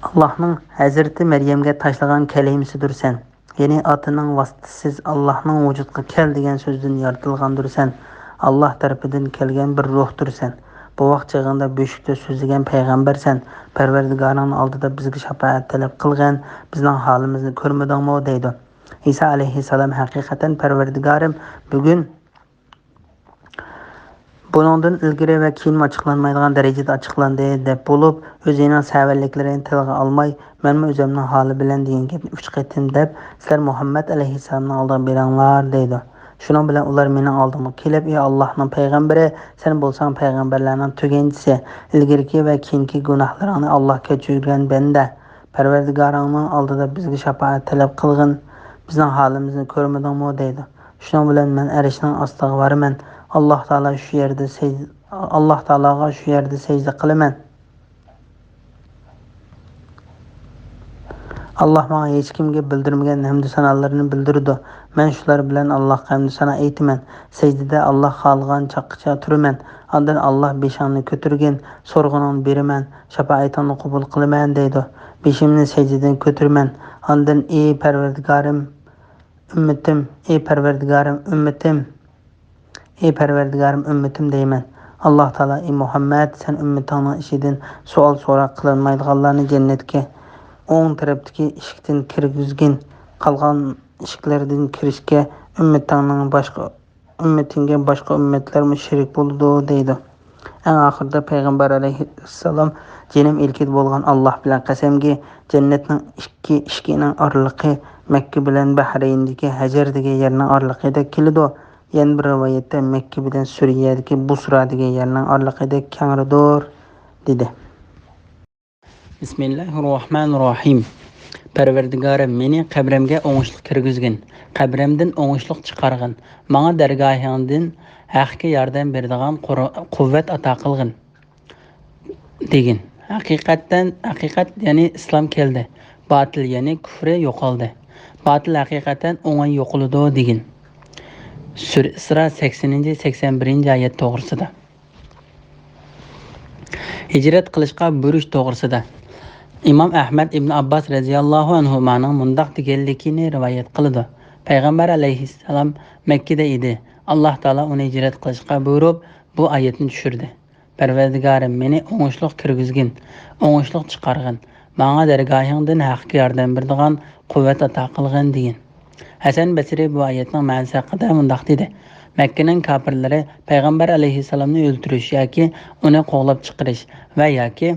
ئاللاھنىڭ ھەزرىتى مەريەمگە تاشلىغان كەلىمىسىدۇرسەن. يەنى ئاتىنىڭ ۋاسىتىسىز ئاللاھنىڭ ۋۇجۇدقا كەل دېگەن سۆزىدىن يارىتىلغاندۇرسەن. ئاللاھ تەرىپىدىن كەلگەن بىر روھتۇرسەن. بوۋاق چېغىڭدا بۆشۈكتە سۆزلىگەن پەيغەمبەرسەن. پەرۋەردىگارىڭنىڭ ئالدىدا بىزگە شاپائەت تەلەپ قىلغىن، بىزنىڭ ھالىمىزنى كۆرمىدىڭمۇ؟ دەيدۇ. ئىسا ئەلەيھىسسالام، ھەقىقەتەن پەرۋەردىگارىم بۈگۈن بۇنىڭدىن ئىلگىرى ۋە كېيىنمۇ ئاچچىقلانمايدىغان دەرىجىدە ئاچچىقلاندى، دەپ بولۇپ، ئۆزىنىڭ سەۋەنلىكلىرىنى تىلغا ئالماي، مەنمۇ ئۆزۈمنىڭ ھالى بىلەن دېگەن گەپنى ئۈچ قېتىم دەپ، سىلەر مۇھەممەد ئەلەيھىسسالامنىڭ ئالدىغا بېرىڭلار، دەيدۇ. شۇنىڭ بىلەن ئۇلار مېنىڭ ئالدىمغا كېلىپ، ئى ئاللاھنىڭ پەيغەمبىرى، سەن بولساڭ پەيغەمبەرلەرنىڭ تۈگەنچىسى، ئىلگىرىكى ۋە كېيىنكى گۇناھلىرىڭنى ئاللاھ كەچۈرگەن بەندە، پەرۋەردىگارىڭنىڭ ئالدىدا بىزگە شاپائەت تەلەپ قىلغىن، بىزنىڭ ھالىمىزنى كۆرمىدىڭمۇ؟ دەيدۇ. شۇنىڭ بىلەن مەن ئەرشنىڭ ئاستىغا بارىمەن. ئاللاھ تائالا شۇ يەردە سەج-، ئاللاھ تائالاغا شۇ يەردە سەجدە قىلىمەن. ئاللاھ ماڭا ھېچكىمگە بىلدۈرمىگەن ھەمدۇ سانالىرىنى بىلدۈرىدۇ. مەن شۇلار بىلەن ئاللاھقا ھەمدۇ سانا ئېيتىمەن. سەجدىدە ئاللاھ خالىغان چاغقىچە تۇرىمەن. ئاندىن ئاللاھ بېشىڭنى كۆتۈرگىن، سورىغىنىڭنى بېرىمەن، شاپائىتىڭنى قوبۇل قىلىمەن، دەيدۇ. بېشىمنى سەجدىدىن كۆتۈرىمەن. ئاندىن، ئى پەرۋەردىگارىم، ئۈممىتىم، ئى پەرۋەردىگارىم، ئۈممىتىم، ئى پەرۋەردىگارىم، ئۈممىتىم دەيمەن. ئاللاھ تائالا، ئى مۇھەممەد، سەن ئۈممىتىڭنىڭ ئىچىدىن سوئال-سوراق قىلىنمايدىغانلارنى جەننەتكە ئوڭ تەرەپتىكى ئىشىكتىن كىرگۈزگىن، قالغان ئىشىكلىرىدىن كىرىشكە ئۈممىتىڭنىڭ باشقا، ئۈممىتىڭگە باشقا ئۈممەتلەرمۇ شېرىك بولىدۇ» دەيدۇ. ئەڭ ئاخىرىدا پەيغەمبەر ئەلەيھىسسالام: «جېنىم ئىلكىدە بولغان ئاللاھ بىلەن قەسەمكى، جەننەتنىڭ ئىككى ئىشىكىنىڭ ئارىلىقى مەككە بىلەن بەھرەيندىكى ھەجەر دېگەن يەرنىڭ ئارىلىقىدەك كېلىدۇ. يەنە بىر رىۋايەتتە مەككە بىلەن سۈرىيەدىكى بۇسرا دېگەن يەرنىڭ ئارىلىقىدەك كەڭرىدۇر» دېدى. بىسمىللاھىرراھمانىرراھىم. پەرۋەردىگارىم، مېنى قەبرەمگە ئوڭۇشلۇق كىرگۈزگىن، قەبرەمدىن ئوڭۇشلۇق چىقارغىن، ماڭا دەرگاھىڭدىن ھەققە ياردەم بېرىدىغان قۇر-، قۇۋۋەت ئاتا قىلغىن، دېگىن. ھەقىقەتتىن، ھەقىقەت، يەنى ئىسلام كەلدى، باتىل، يەنى كۇفرى يوقالدى، باتىل ھەقىقەتەن ئوڭاي يوقىلىدۇ، دېگىن. سۈرە ئىسرا، سەكسىنىنچى، سەكسەن بىرىنچى ئايەت توغرىسىدا. ھىجرەت قىلىشقا بۇيرۇش توغرىسىدا ئىمام ئەھمەد ئىبن ئابباس رەزىياللاھۇ ئەنھۇمانىڭ مۇنداق دېگەنلىكىنى رىۋايەت قىلىدۇ: پەيغەمبەر ئەلەيھىسسالام مەككىدە ئىدى. ئاللاھ تائالا ئۇنى ھىجرەت قىلىشقا بۇيرۇپ، بۇ ئايەتنى چۈشۈردى: «پەرۋەردىگارىم، مېنى ئوڭۇشلۇق كىرگۈزگىن، ئوڭۇشلۇق چىقارغىن، ماڭا دەرگاھىڭدىن ھەققە ياردەم بېرىدىغان قۇۋۋەت ئاتا قىلغىن» دېگىن. ھەسەن بەسرى بۇ ئايەتنىڭ مەنىسى ھەققىدە مۇنداق دېدى: مەككىنىڭ كاپىرلىرى پەيغەمبەر ئەلەيھىسسالامنى ئۆلتۈرۈش ياكى ئۇنى قوغلاپ چىقىرىش ۋە ياكى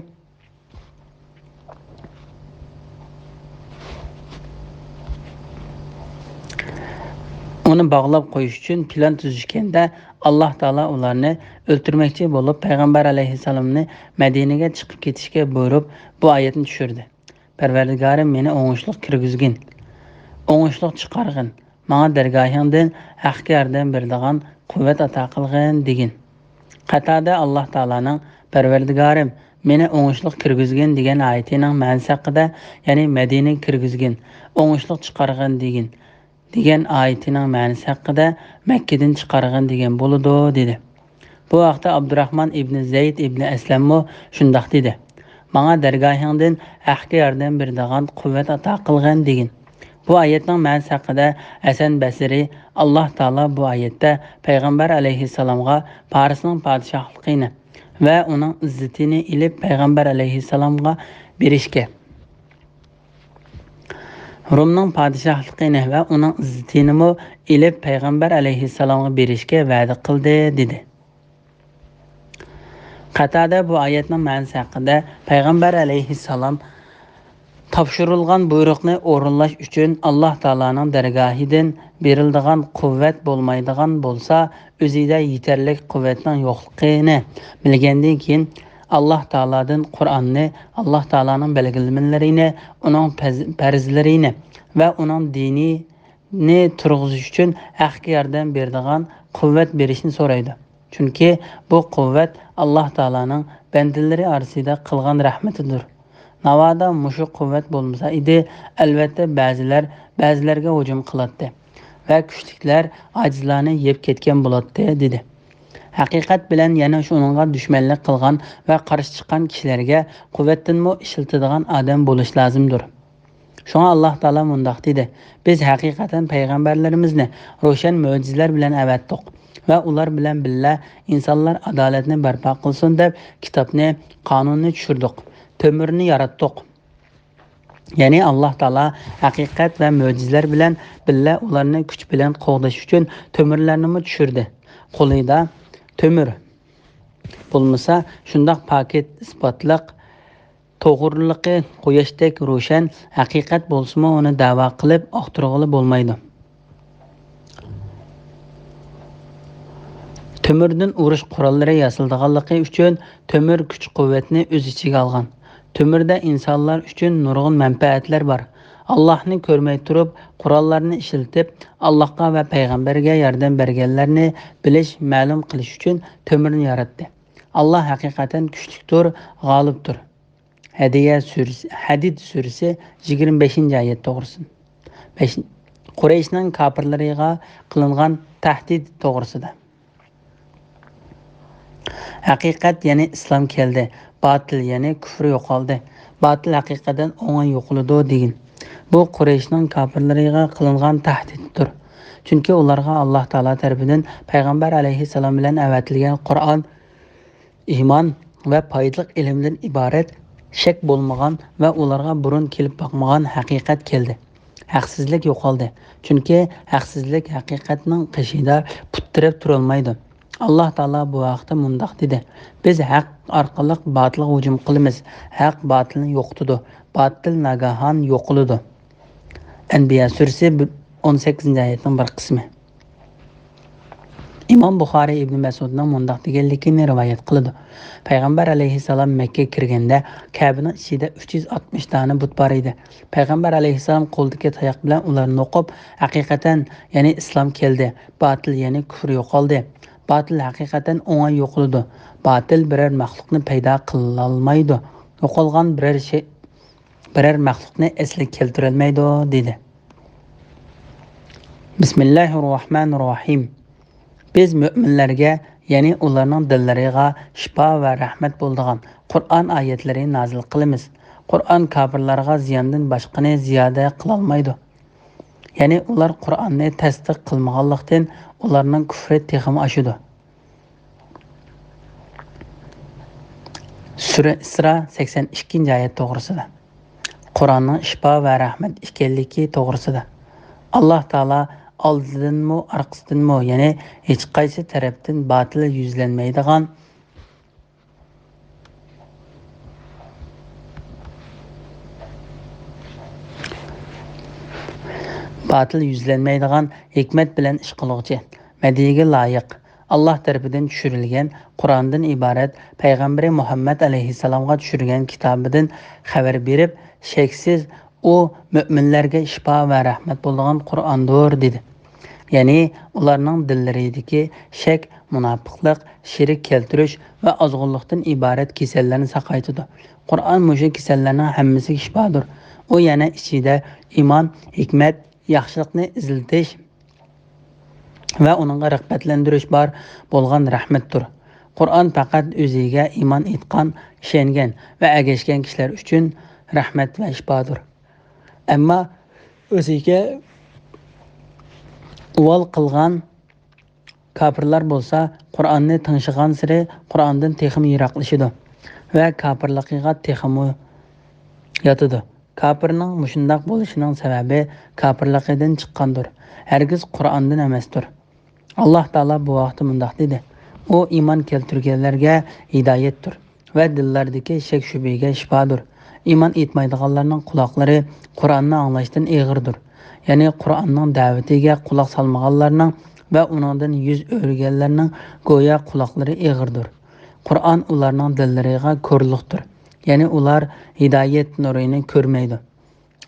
ئۇنى باغلاپ قويۇش ئۈچۈن پىلان تۈزۈشكەندە، ئاللاھ تائالا ئۇلارنى ئۆلتۈرمەكچى بولۇپ، پەيغەمبەر ئەلەيھىسسالامنى مەدىنىگە چىقىپ كېتىشكە بۇيرۇپ، بۇ ئايەتنى چۈشۈردى: «پەرۋەردىگارىم، مېنى ئوڭۇشلۇق كىرگۈزگىن، ئوڭۇشلۇق چىقارغىن، ماڭا دەرگاھىڭدىن ھەققە ياردەم بېرىدىغان قۇۋۋەت ئاتا قىلغىن» دېگىن. قەتادە ئاللاھ تائالانىڭ «پەرۋەردىگارىم، مېنى ئوڭۇشلۇق كىرگۈزگىن» دېگەن ئايىتىنىڭ مەنىسى ھەققىدە، يەنى «مەدىنىگە كىرگۈزگىن، ئوڭۇشلۇق چىقارغىن» دېگىن، دېگەن ئايىتىنىڭ مەنىسى ھەققىدە «مەككىدىن چىقارغىن» دېگەن بولىدۇ، دېدى. بۇ ھەقتە ئابدۇراھمان ئىبنى زەيد ئىبنى ئەسلەممۇ شۇنداق دېدى: «ماڭا دەرگاھىڭدىن ھەققە ياردەم بېرىدىغان قۇۋۋەت ئاتا قىلغىن» دېگىن. بۇ ئايەتنىڭ مەنىسى ھەققىدە ھەسەن بەسرى: «ئاللاھ تائالا بۇ ئايەتتە پەيغەمبەر ئەلەيھىسسالامغا پارسنىڭ پادىشاھلىقىنى ۋە ئۇنىڭ ئىززىتىنى ئېلىپ پەيغەمبەر ئەلەيھىسسالامغا بېرىشكە، رومنىڭ پادىشاھلىقىنى ۋە ئۇنىڭ ئىززىتىنىمۇ ئېلىپ پەيغەمبەر ئەلەيھىسسالامغا بېرىشكە ۋەدە قىلدى» دېدى. قەتادە بۇ ئايەتنىڭ مەنىسى ھەققىدە پەيغەمبەر ئەلەيھىسسالام تاپشۇرۇلغان بۇيرۇقنى ئورۇنلاش ئۈچۈن ئاللاھ تائالانىڭ دەرگاھىدىن بېرىلىدىغان قۇۋۋەت بولمايدىغان بولسا، ئۆزىدە يېتەرلىك قۇۋۋەتنىڭ يوقلۇقىنى بىلگەندىن كېيىن، ئاللاھ تائالادىن قۇرئاننى، ئاللاھ تائالانىڭ بەلگىلىمىلىرىنى، ئۇنىڭ پەز-، پەرزلىرىنى ۋە ئۇنىڭ دىنىنى تۇرغۇزۇش ئۈچۈن ھەققە ياردەم بېرىدىغان قۇۋۋەت بېرىشنى سورايدۇ. چۈنكى بۇ قۇۋۋەت ئاللاھ تائالانىڭ بەندىلىرى ئارىسىدا قىلغان رەھمىتىدۇر. ناۋادا مۇشۇ قۇۋۋەت بولمىسا ئىدى، ئەلۋەتتە بەزىلەر بەزىلەرگە ھۇجۇم قىلاتتى ۋە كۈچلۈكلەر ئاجىزلارنى يەپ كەتكەن بولاتتى، دېدى. ھەقىقەت بىلەن يەنە شۇنىڭغا دۈشمەنلىك قىلغان ۋە قارشى چىققان كىشىلەرگە قۇۋۋەتتىنمۇ ئىشلىتىدىغان ئادەم بولۇش لازىمدۇر. شۇڭا ئاللاھ تائالا مۇنداق دېدى: «بىز ھەقىقەتەن پەيغەمبەرلىرىمىزنى روشەن مۆجىزىلەر بىلەن ئەۋەتتۇق ۋە ئۇلار بىلەن بىللە ئىنسانلار ئادالەتنى بەرپا قىلسۇن دەپ كىتابنى، قانۇننى چۈشۈردۇق، تۆمۈرنى ياراتتۇق.» يەنى ئاللاھ تائالا ھەقىقەت ۋە مۆجىزىلەر بىلەن بىللە ئۇلارنى كۈچ بىلەن قوغداش ئۈچۈن تۆمۈرلەرنىمۇ چۈشۈردى. قولىدا تۆمۈر بولمىسا، شۇنداق پاكىت، ئىسپاتلىق، توغرىلىقى قۇياشتەك روشەن ھەقىقەت بولسىمۇ، ئۇنى دەۋا قىلىپ ئاختۇرغىلى بولمايدۇ. تۆمۈردىن ئۇرۇش قوراللىرى ياسىلىدىغانلىقى ئۈچۈن، تۆمۈر كۈچ-قۇۋۋەتنى ئۆز ئىچىگە ئالغان. تۆمۈردە ئىنسانلار ئۈچۈن نۇرغۇن مەنپەئەتلەر بار. ئاللاھنى كۆرمەي تۇرۇپ، قوراللارنى ئىشلىتىپ، ئاللاھقا ۋە پەيغەمبەرگە ياردەم بەرگەنلەرنى بىلىش، مەلۇم قىلىش ئۈچۈن تۆمۈرنى ياراتتى. ئاللاھ ھەقىقەتەن كۈچلۈكتۇر، غالىبتۇر. ھەدىيە سۈرىسى، ھەدىد سۈرىسى، يىگىرمە بەشىنچى ئايەت توغرىسىدا. بەش، قۇرەيشنىڭ كاپىرلىرىغا قىلىنغان تەھدىت توغرىسىدا. ھەقىقەت، يەنى ئىسلام كەلدى، باتىل، يەنى كۇفر يوقالدى. باتىل ھەقىقەتەن ئوڭاي يوقىلىدۇ دېگىن. بۇ قۇرەيشنىڭ كاپىرلىرىغا قىلىنغان تەھدىتتۇر. چۈنكى ئۇلارغا ئاللاھ تائالا تەرىپىدىن پەيغەمبەر ئەلەيھىسسالام بىلەن ئەۋەتىلگەن قۇرئان، ئىمان ۋە پايدىلىق ئىلىمدىن ئىبارەت شەك بولمىغان ۋە ئۇلارغا بۇرۇن كېلىپ باقمىغان ھەقىقەت كەلدى. ھەقسىزلىك يوقالدى. چۈنكى ھەقسىزلىك ھەقىقەتنىڭ قېشىدا پۇت تىرەپ تۇرالمايدۇ. ئاللاھ تائالا بۇ ھەقتە مۇنداق دېدى: «بىز ھەق ئارقىلىق باتىلغا ھۇجۇم قىلىمىز.» ھەق باتىلنى يوقىتىدۇ. باتىل ناگاھان يوقىلىدۇ. ئەنبىيا سۈرىسى، ئون سەككىزىنچى ئايەتنىڭ بىر قىسمى. ئىمام بۇخارىي ئىبنى مەسئۇدنىڭ مۇنداق دېگەنلىكىنى رىۋايەت قىلىدۇ: پەيغەمبەر ئەلەيھىسسالام مەككىگە كىرگەندە، كەبىنىڭ ئىچىدە ئۈچ يۈز ئاتمىش دانە بۇت بار ئىدى. پەيغەمبەر ئەلەيھىسسالام قولىدىكى تاياق بىلەن ئۇلارنى نوقۇپ، ھەقىقەتەن، يەنى ئىسلام كەلدى. باتىل، يەنى كۇفر يوقالدى. باتىل ھەقىقەتەن ئوڭاي يوقىلىدۇ. باتىل بىرەر مەخلۇقنى پەيدا قىلالمايدۇ. يوقالغان بىرەر شەي، بىرەر مەخلۇقنى ئەسلىگە كەلتۈرەلمەيدۇ، دېدى. بىسمىللاھىررەھمانىررەھىم. بىز مۆمىنلەرگە، يەنى ئۇلارنىڭ دىللىرىغا شىپا ۋە رەھمەت بولىدىغان قۇرئان ئايەتلىرى نازىل قىلىمىز. قۇرئان كاپىرلارغا زىياندىن باشقىنى زىيادە قىلالمايدۇ. يەنى ئۇلار قۇرئاننى تەستىق قىلمىغانلىقتىن، ئۇلارنىڭ كۇفرى تېخىمۇ ئاشىدۇ. سۈرە ئىسرا، سەكسەن ئىككىنچى ئايەت توغرىسىدا. قۇرئاننىڭ شىپا ۋە رەھمەت ئىكەنلىكى توغرىسىدا. ئاللاھ تائالا ئالدىدىنمۇ، ئارقىسىدىنمۇ، يەنى ھېچقايسى تەرەپتىن باتىل يۈزلەنمەيدىغان، باتىل يۈزلەنمەيدىغان ھېكمەت بىلەن ئىش قىلغۇچى، مەدھىيەگە لايىق، ئاللاھ تەرىپىدىن چۈشۈرۈلگەن قۇرئاندىن ئىبارەت پەيغەمبىرى مۇھەممەد ئەلەيھىسسالامغا چۈشۈرگەن كىتابىدىن خەۋەر بېرىپ، شەكسىز ئۇ مۆمىنلەرگە شىپا ۋە رەھمەت بولىدىغان قۇرئاندۇر، دېدى. يەنى ئۇلارنىڭ دىللىرىدىكى شەك، مۇناپىقلىق، شېرىك كەلتۈرۈش ۋە ئازغۇنلۇقتىن ئىبارەت كېسەللەرنى ساقايتىدۇ. قۇرئان مۇشۇ كېسەللەرنىڭ ھەممىسىگە شىپادۇر. ئۇ يەنە ئىچىدە ئىمان، ھېكمەت، ياخشىلىقنى ئىزلىتىش ۋە ئۇنىڭغا رىغبەتلەندۈرۈش بار بولغان رەھمەتتۇر. قۇرئان پەقەت ئۆزىگە ئىمان ئېيتقان، ئىشەنگەن ۋە ئەگەشكەن كىشىلەر ئۈچۈن رەھمەت ۋە شىپادۇر. ئەمما ئۆزىگە ئۇۋال قىلغان كاپىرلار بولسا، قۇرئاننى تىڭشىغانسېرى قۇرئاندىن تېخىمۇ يىراقلىشىدۇ ۋە كاپىرلىقىغا تېخىمۇ ياتىدۇ. كاپىرنىڭ مۇشۇنداق بولۇشىنىڭ سەۋەبى كاپىرلىقىدىن چىققاندۇر، ھەرگىز قۇرئاندىن ئەمەستۇر. ئاللاھ تائالا بۇ ھەقتە مۇنداق دېدى: ئۇ ئىمان كەلتۈرگەنلەرگە ھىدايەتتۇر ۋە دىللاردىكى شەك-شۈبھىگە شىپادۇر. ئىمان ئېيتمايدىغانلارنىڭ قۇلاقلىرى قۇرئاننى ئاڭلاشتىن ئېغىردۇر. يەنى قۇرئاننىڭ دەۋىتىگە قۇلاق سالمىغانلارنىڭ ۋە ئۇنىڭدىن يۈز ئۆرۈگەنلەرنىڭ گويا قۇلاقلىرى ئېغىردۇر. قۇرئان ئۇلارنىڭ دىللىرىغا كورلۇقتۇر. يەنى ئۇلار ھىدايەت نۇرىنى كۆرمەيدۇ.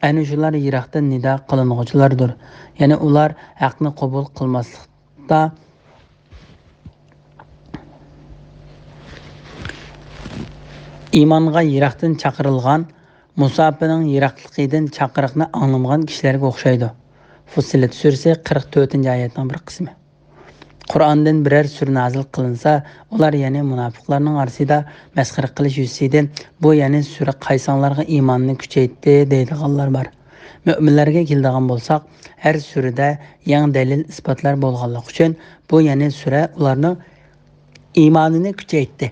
ئەنە شۇلار يىراقتىن نىدا قىلىنغۇچىلاردۇر. يەنى ئۇلار ھەقنى قوبۇل قىلماسلىقتا، ئىمانغا يىراقتىن چاقىرىلغان، مۇساپىنىڭ يىراقلىقىدىن چاقىرىقنى ئاڭلىمىغان كىشىلەرگە ئوخشايدۇ. فۇسسىلەت سۈرىسى، قىرىق تۆتىنچى ئايەتنىڭ بىر قىسمى. قۇرئاندىن بىرەر سۈرە نازىل قىلىنسا، ئۇلار، يەنى مۇناپىقلارنىڭ ئارىسىدا مەسخىرە قىلىش يۈزىسىدىن، «بۇ يەنى سۈرە قايساڭلارغا ئىماننى كۈچەيتتى؟» دەيدىغانلار بار. مۆمىنلەرگە كېلىدىغان بولساق، ھەر سۈرىدە يېڭى دەلىل-ئىسپاتلار بولغانلىقى ئۈچۈن، بۇ يەنى سۈرە ئۇلارنىڭ ئىمانىنى كۈچەيتتى.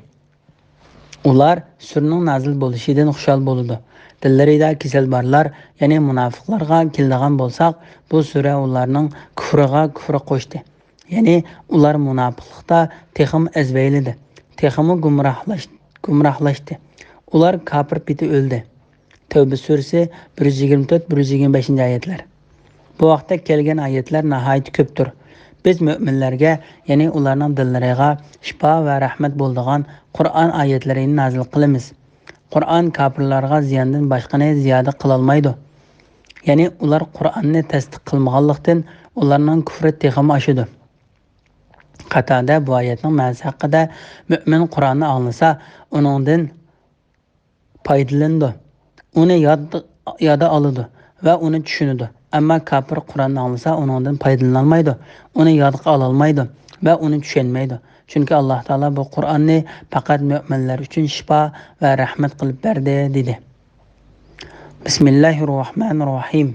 ئۇلار سۈرىنىڭ نازىل بولۇشىدىن خۇشال بولىدۇ. دىللىرىدا كېسەل بارلار، يەنى مۇناپىقلارغا كېلىدىغان بولساق، بۇ سۈرە ئۇلارنىڭ كۇفرىغا كۇفر قوشتى. يەنى ئۇلار مۇناپىقلىقتا تېخىمۇ ئەزۋەيلىدى، تېخىمۇ گۇمراھلاش-، گۇمراھلاشتى. ئۇلار كاپىر پېتى ئۆلدى. تەۋبە سۈرىسى، بىر يۈز يىگىرمە تۆت، بىر يۈز يىگىرمە بەشىنچى ئايەتلەر. بۇ ھەقتە كەلگەن ئايەتلەر ناھايىتى كۆپتۇر. بىز مۆمىنلەرگە، يەنى ئۇلارنىڭ دىللىرىغا شىپا ۋە رەھمەت بولىدىغان قۇرئان ئايەتلىرىنى نازىل قىلىمىز. قۇرئان كاپىرلارغا زىياندىن باشقىنى زىيادە قىلالمايدۇ. يەنى ئۇلار قۇرئاننى تەستىق قىلمىغانلىقتىن، ئۇلارنىڭ كۇفرى تېخىمۇ ئاشىدۇ. قاتادە بۇ ئايەتنىڭ مەنىسى ھەققىدە: مۆمىن قۇرئاننى ئاڭلىسا، ئۇنىڭدىن پايدىلىنىدۇ، ئۇنى ياد، يادا ئالىدۇ ۋە ئۇنى چۈشىنىدۇ. ئەمما كاپىر قۇرئاننى ئاڭلىسا، ئۇنىڭدىن پايدىلىنالمايدۇ، ئۇنى يادقا ئالالمايدۇ ۋە ئۇنى چۈشەنمەيدۇ. چۈنكى ئاللاھ تائالا بۇ قۇرئاننى پەقەت مۆمىنلەر ئۈچۈن شىپا ۋە رەھمەت قىلىپ بەردى، دېدى. بىسمىللاھىررەھمانىررەھىم.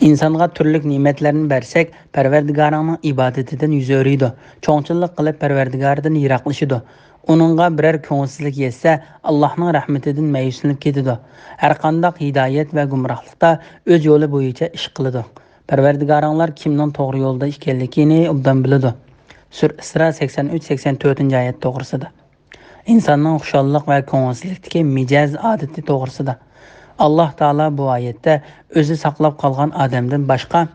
ئىنسانغا تۈرلۈك نېمەتلەرنى بەرسەك، پەرۋەردىگارىڭنىڭ ئىبادىتىدىن يۈز ئۆرۈيدۇ، چوڭچىلىق قىلىپ پەرۋەردىگارىدىن يىراقلىشىدۇ. ئۇنىڭغا بىرەر كۆڭۈلسىزلىك يەتسە، ئاللاھنىڭ رەھمىتىدىن مەيۈسلىنىپ كېتىدۇ. ھەرقانداق ھىدايەت ۋە گۇمراھلىقتا ئۆز يولى بويىچە ئىش قىلىدۇ. پەرۋەردىگارىڭلار كىمنىڭ توغرا يولدا ئىكەنلىكىنى ئوبدان بىلىدۇ. سۈرە ئىسرا سەكسەن ئۈچ، سەكسەن تۆتىنچى ئايەت توغرىسىدا. ئىنساننىڭ خۇشاللىق ۋە كۆڭۈلسىزلىكتىكى مىجەز ئادىتى توغرىسىدا. ئاللاھ تائالا بۇ ئايەتتە ئۆزى ساقلاپ قالغان ئادەمدىن باشقا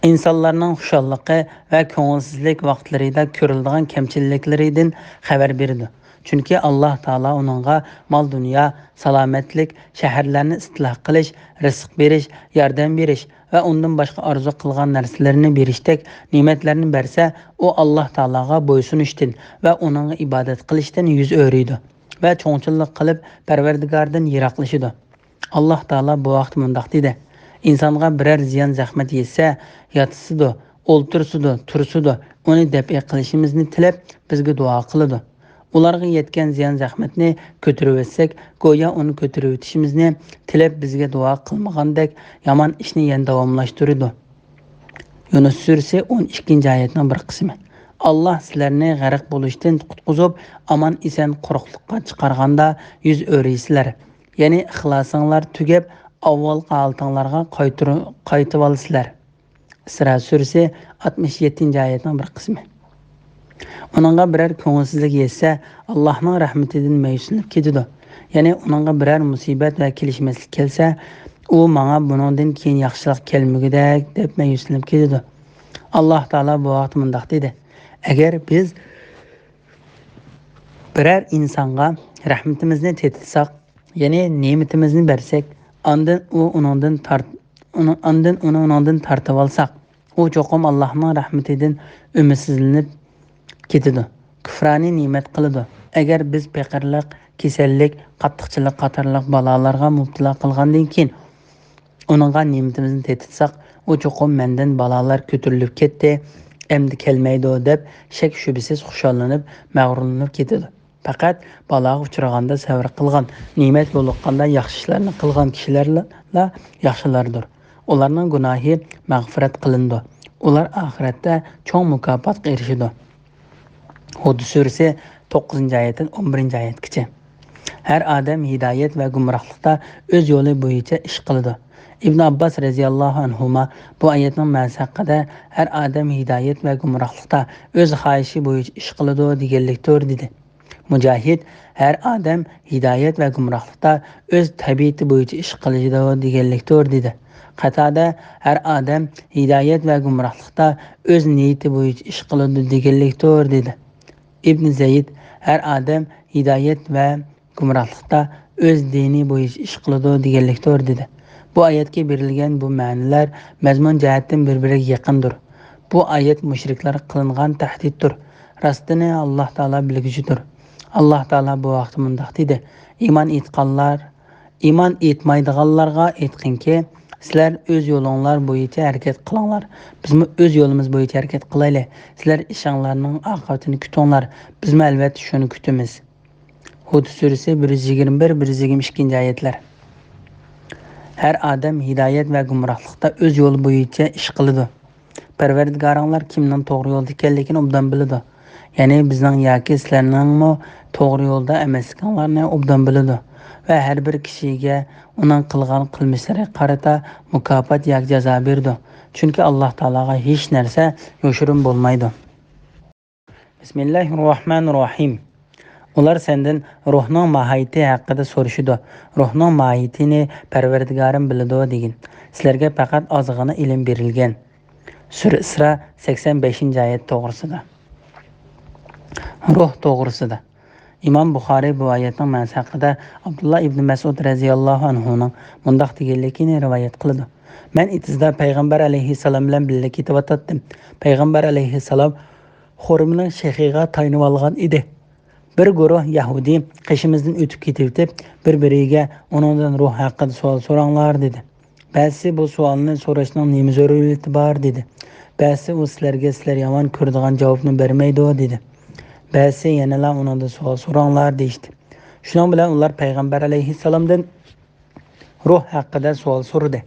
ئىنسانلارنىڭ خۇشاللىقى ۋە كۆڭۈلسىزلىك ۋاقىتلىرىدا كۆرۈلىدىغان كەمچىلىكلىرىدىن خەۋەر بېرىدۇ. چۈنكى ئاللاھ تائالا ئۇنىڭغا مال-دۇنيا، سالامەتلىك، شەھەرلەرنى ئىستىلاھ قىلىش، رىزىق بېرىش، ياردەم بېرىش ۋە ئۇندىن باشقا ئارزۇ قىلغان نەرسىلىرىنى بېرىشتەك نېمەتلەرنى بەرسە، ئۇ ئاللاھ تائالاغا بويسۇنۇشتىن ۋە ئۇنىڭغا ئىبادەت قىلىشتىن يۈز ئۆرۈيدۇ ۋە چوڭچىلىق قىلىپ، پەرۋەردىگاردىن يىراقلىشىدۇ. ئاللاھ تائالا بۇ ھەقتە مۇنداق دېدى: «ئىنسانغا بىرەر زىيان-زەخمەت يەتسە، ياتسىدۇ، ئولتۇرسىدۇ، تۇرسىدۇ، ئۇنى دەپئى قىلىشىمىزنى تىلەپ، بىزگە دۇئا قىلىدۇ. ئۇلارغا يەتكەن زىيان-زەخمەتنى كۆتۈرۈۋەتسەك، گويا ئۇنى كۆتۈرۈۋېتىشىمىزنى تىلەپ، بىزگە دۇئا قىلمىغاندەك، يامان ئىشنى يەنە داۋاملاشتۇرىدۇ.» يۇنۇس سۈرىسى ئون ئىككىنچى ئايەتنىڭ بىر قىسمى. ئاللاھ سىلەرنى غەرق بولۇشتىن قۇتقۇزۇپ، ئامان-ئېسەن قۇرۇقلۇققا چىقارغاندا يۈز ئۆرۈيسىلەر. يەنى ئىخلاسىڭلار تۈگەپ، ئاۋۋالقى ھالىتىڭلارغا قايتۇر-، قايتىۋالىسىلەر. ئىسرا سۈرىسى ئاتمىش يەتتىنچى ئايەتنىڭ بىر قىسمى. ئۇنىڭغا بىرەر كۆڭۈلسىزلىك يەتسە، ئاللاھنىڭ رەھمىتىدىن مەيۈسلىنىپ كېتىدۇ. يەنى ئۇنىڭغا بىرەر مۇسىبەت ۋە كېلىشمەسلىك كەلسە، ئۇ ماڭا بۇنىڭدىن كېيىن ياخشىلىق كەلمىگۈدەك دەپ مەيۈسلىنىپ كېتىدۇ. ئاللاھ تائالا بۇ ھەقتە مۇنداق دېدى: «ئەگەر بىز بىرەر ئىنسانغا رەھمىتىمىزنى تېتىتساق، يەنى نېمىتىمىزنى بەرسەك، ئاندىن ئۇ ئۇنىڭدىن تارت-، ئۇنىڭ، ئاندىن ئۇنى ئۇنىڭدىن تارتىۋالساق، ئۇ چوقۇم ئاللاھنىڭ رەھمىتىدىن ئۈمىدسىزلىنىپ كېتىدۇ، كۇپرانى نېمەت قىلىدۇ. ئەگەر بىز پېقىرلىق، كېسەللىك، قاتتىقچىلىق قاتارلىق بالالارغا مۇپتىلا قىلغاندىن كېيىن، ئۇنىڭغا نېمىتىمىزنى تېتىتساق، ئۇ چوقۇم مەندىن بالالار كۆتۈرۈلۈپ كەتتى، ئەمدى كەلمەيدۇ دەپ شەك-شۈبھىسىز خۇشاللىنىپ، مەغرۇرلىنىپ كېتىدۇ. پەقەت بالاغا ئۇچرىغاندا سەۋر قىلغان، نېمەت يولۇققاندا ياخشى ئىشلارنى قىلغان كىشىلەرلا ياخشىلاردۇر. ئۇلارنىڭ گۇناھى مەغپىرەت قىلىنىدۇ. ئۇلار ئاخىرەتتە چوڭ مۇكاپاتقا ئېرىشىدۇ.» ھۇد سۈرىسى توققۇزىنچى ئايەتتىن ئون بىرىنچى ئايەتكىچە. ھەر ئادەم ھىدايەت ۋە گۇمراھلىقتا ئۆز يولى بويىچە ئىش قىلىدۇ. ئىبن ئابباس رەزىياللاھۇ ئەنھۇما بۇ ئايەتنىڭ مەنىسى ھەققىدە، «ھەر ئادەم ھىدايەت ۋە گۇمراھلىقتا ئۆز خاھىشى بويىچە ئىش قىلىدۇ» دېگەنلىكتۇر، دېدى. مۇجاھىد، «ھەر ئادەم ھىدايەت ۋە گۇمراھلىقتا ئۆز تەبىئىتى بويىچە ئىش قىلىدۇ» دېگەنلىكتۇر، دېدى. قاتادە، «ھەر ئادەم ھىدايەت ۋە گۇمراھلىقتا ئۆز نىيىتى بويىچە ئىش قىلىدۇ» دېگەنلىكتۇر، دېدى. ئىبن زەيد، «ھەر ئادەم ھىدايەت ۋە گۇمراھلىقتا ئۆز دىنى بويىچە ئىش قىلىدۇ» دېگەنلىكتۇر، دېدى. بۇ ئايەتكە بېرىلگەن بۇ مەنىلەر مەزمۇن جەھەتتىن بىر-بىرىگە يېقىندۇر. بۇ ئايەت مۇشرىكلارغا قىلىنغان تەھدىتتۇر. راستىنى ئاللاھ تائالا بىلگۈچىدۇر. ئاللاھ تائالا بۇ ھەقتە مۇنداق دېدى: «ئىمان ئېيتقانلار، ئىمان ئېيتمايدىغانلارغا ئېيتقىنكى، سىلەر ئۆز يولۇڭلار بويىچە ھەرىكەت قىلىڭلار، بىزمۇ ئۆز يولىمىز بويىچە ھەرىكەت قىلايلى. سىلەر ئىشىڭلارنىڭ ئاقىۋىتىنى كۈتۈڭلار، بىزمۇ ئەلۋەتتە شۇنى كۈتىمىز.» ھۇد سۈرىسى بىر يۈز يىگىرمە بىر، بىر يۈز يىگىرمە ئىككىنچى ئايەتلەر. ھەر ئادەم ھىدايەت ۋە گۇمراھلىقتا ئۆز يولى بويىچە ئىش قىلىدۇ. پەرۋەردىگارىڭلار كىمنىڭ توغرا يولدا ئىكەنلىكىنى ئوبدان بىلىدۇ. يەنى بىزنىڭ ياكى سىلەرنىڭمۇ توغرا يولدا ئەمەسلىكىڭلارنى ئوبدان بىلىدۇ ۋە ھەر بىر كىشىگە ئۇنىڭ قىلغان قىلمىشلىرىغا قارىتا مۇكاپات ياكى جازا بېرىدۇ. چۈنكى ئاللاھ تائالاغا ھېچ نەرسە يوشۇرۇن بولمايدۇ. بىسمىللاھىررەھمانىررەھىم. ئۇلار سەندىن روھنىڭ ماھىيىتى ھەققىدە سورىشىدۇ. روھنىڭ ماھىيىتىنى پەرۋەردىگارىم بىلىدۇ دېگىن. سىلەرگە پەقەت ئازغىنا ئىلىم بېرىلگەن. سۈرە ئىسرا سەكسەن بەشىنچى ئايەت توغرىسىدا. روھ توغرىسىدا. ئىمام بۇخارىي بۇ ئايەتنىڭ مەنىسى ھەققىدە ئابدۇللا ئىبنى مەسئۇد رەزىياللاھۇ ئەنھۇنىڭ مۇنداق دېگەنلىكىنى رىۋايەت قىلىدۇ: مەن ئېتىزدا پەيغەمبەر ئەلەيھىسسالام بىلەن بىللە كېتىۋاتاتتىم. پەيغەمبەر ئەلەيھىسسالام خورمىنىڭ شېخىغا تايىنىۋالغان ئىدى. بىر گۇرۇھ يەھۇدىي قېشىمىزدىن ئۆتۈپ كېتىۋېتىپ، بىر-بىرىگە ئۇنىڭدىن روھ ھەققىدە سوئال سوراڭلار دېدى. بەزىسى بۇ سوئالنى سوراشنىڭ نېمە زۆرۈرىيىتى بار دېدى. بەزىسى ئۇ سىلەرگە سىلەر يامان كۆرىدىغان جاۋابنى بەرمەيدۇ دېدى. بەزىسى يەنىلا ئۇنىڭدىن سوئال سوراڭلار دېيىشتى. شۇنىڭ بىلەن ئۇلار پەيغەمبەر ئەلەيھىسسالامدىن روھ ھەققىدە سوئال سورىدى.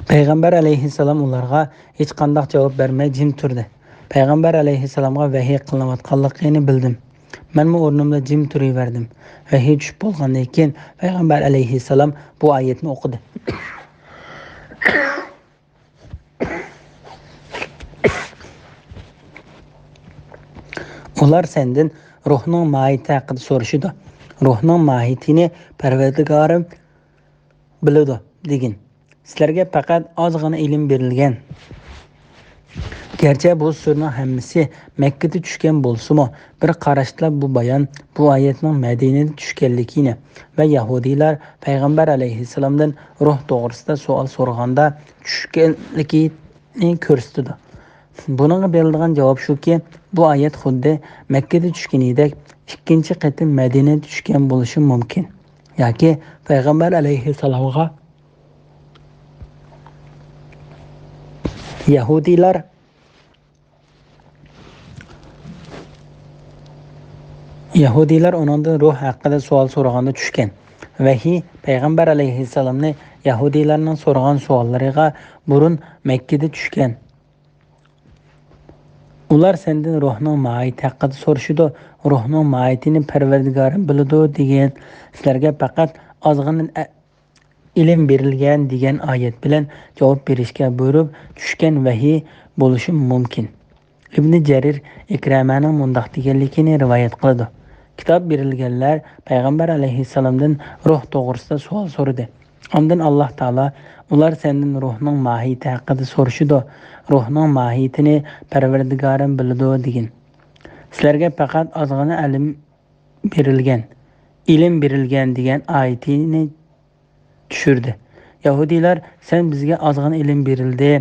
پەيغەمبەر ئەلەيھىسسالام ئۇلارغا ھېچقانداق جاۋاب بەرمەي جىم تۇردى. پەيغەمبەر ئەلەيھىسسالامغا ۋەھىي قىلىنىۋاتقانلىقىنى بىلدىم. مەنمۇ ئورنۇمدا جىم تۇرۇۋەردىم. ۋەھىي چۈشۈپ بولغاندىن كېيىن پەيغەمبەر ئەلەيھىسسالام بۇ ئايەتنى ئوقۇدى. ئۇلار سەندىن روھنىڭ ماھىيىتى ھەققىدە سورىشىدۇ. روھنىڭ ماھىيىتىنى پەرۋەردىگارىم بىلىدۇ، دېگىن. سىلەرگە پەقەت ئازغىنا ئىلىم بېرىلگەن. گەرچە بۇ سۈرىنىڭ ھەممىسى مەككىدە چۈشكەن بولسىمۇ، بىر قاراشتىلا بۇ بايان بۇ ئايەتنىڭ مەدىنىدە چۈشكەنلىكىنى ۋە يەھۇدىيلار پەيغەمبەر ئەلەيھىسسالامدىن روھ توغرىسىدا سوئال سورىغاندا چۈشكەنلىكىنى كۆرسىتىدۇ. بۇنىڭغا بېرىلىدىغان جاۋاب شۇكى، بۇ ئايەت خۇددى مەككىدە چۈشكىنىدەك ئىككىنچى قېتىم مەدىنىدە چۈشكەن بولۇشى مۇمكىن. ياكى پەيغەمبەر ئەلەيھىسسالامغا يەھۇدىيلار، يەھۇدىيلار ئۇنىڭدىن روھ ھەققىدە سوئال سورىغاندا چۈشكەن. ۋەھىي پەيغەمبەر ئەلەيھىسسالامنى يەھۇدىيلارنىڭ سورىغان سوئاللىرىغا بۇرۇن مەككىدە چۈشكەن. ئۇلار سەندىن روھنىڭ ماھىيىتى ھەققىدە سورىشىدۇ. روھنىڭ ماھىيىتىنى پەرۋەردىگارىم بىلىدۇ، دېگىن. سىلەرگە پەقەت ئازغىنا ئە-، ئىلىم بېرىلگەن دېگەن ئايەت بىلەن جاۋاب بېرىشكە بۇيرۇپ چۈشكەن ۋەھىي بولۇشى مۇمكىن. ئىبنى جەرىر ئىكرەمەنىڭ مۇنداق دېگەنلىكىنى رىۋايەت قىلىدۇ: كىتاب بېرىلگەنلەر پەيغەمبەر ئەلەيھىسسالامدىن روھ توغرىسىدا سوئال سورىدى. ئاندىن ئاللاھ تائالا، ئۇلار سەندىن روھنىڭ ماھىيىتى ھەققىدە سورىشىدۇ، روھنىڭ ماھىيىتىنى پەرۋەردىگارىم بىلىدۇ، دېگىن. سىلەرگە پەقەت ئازغىنا ئىلىم بېرىلگەن، ئىلىم بېرىلگەن دېگەن ئايىتىنى چۈشۈردى. يەھۇدىيلار، سەن بىزگە ئازغىنا ئىلىم بېرىلدى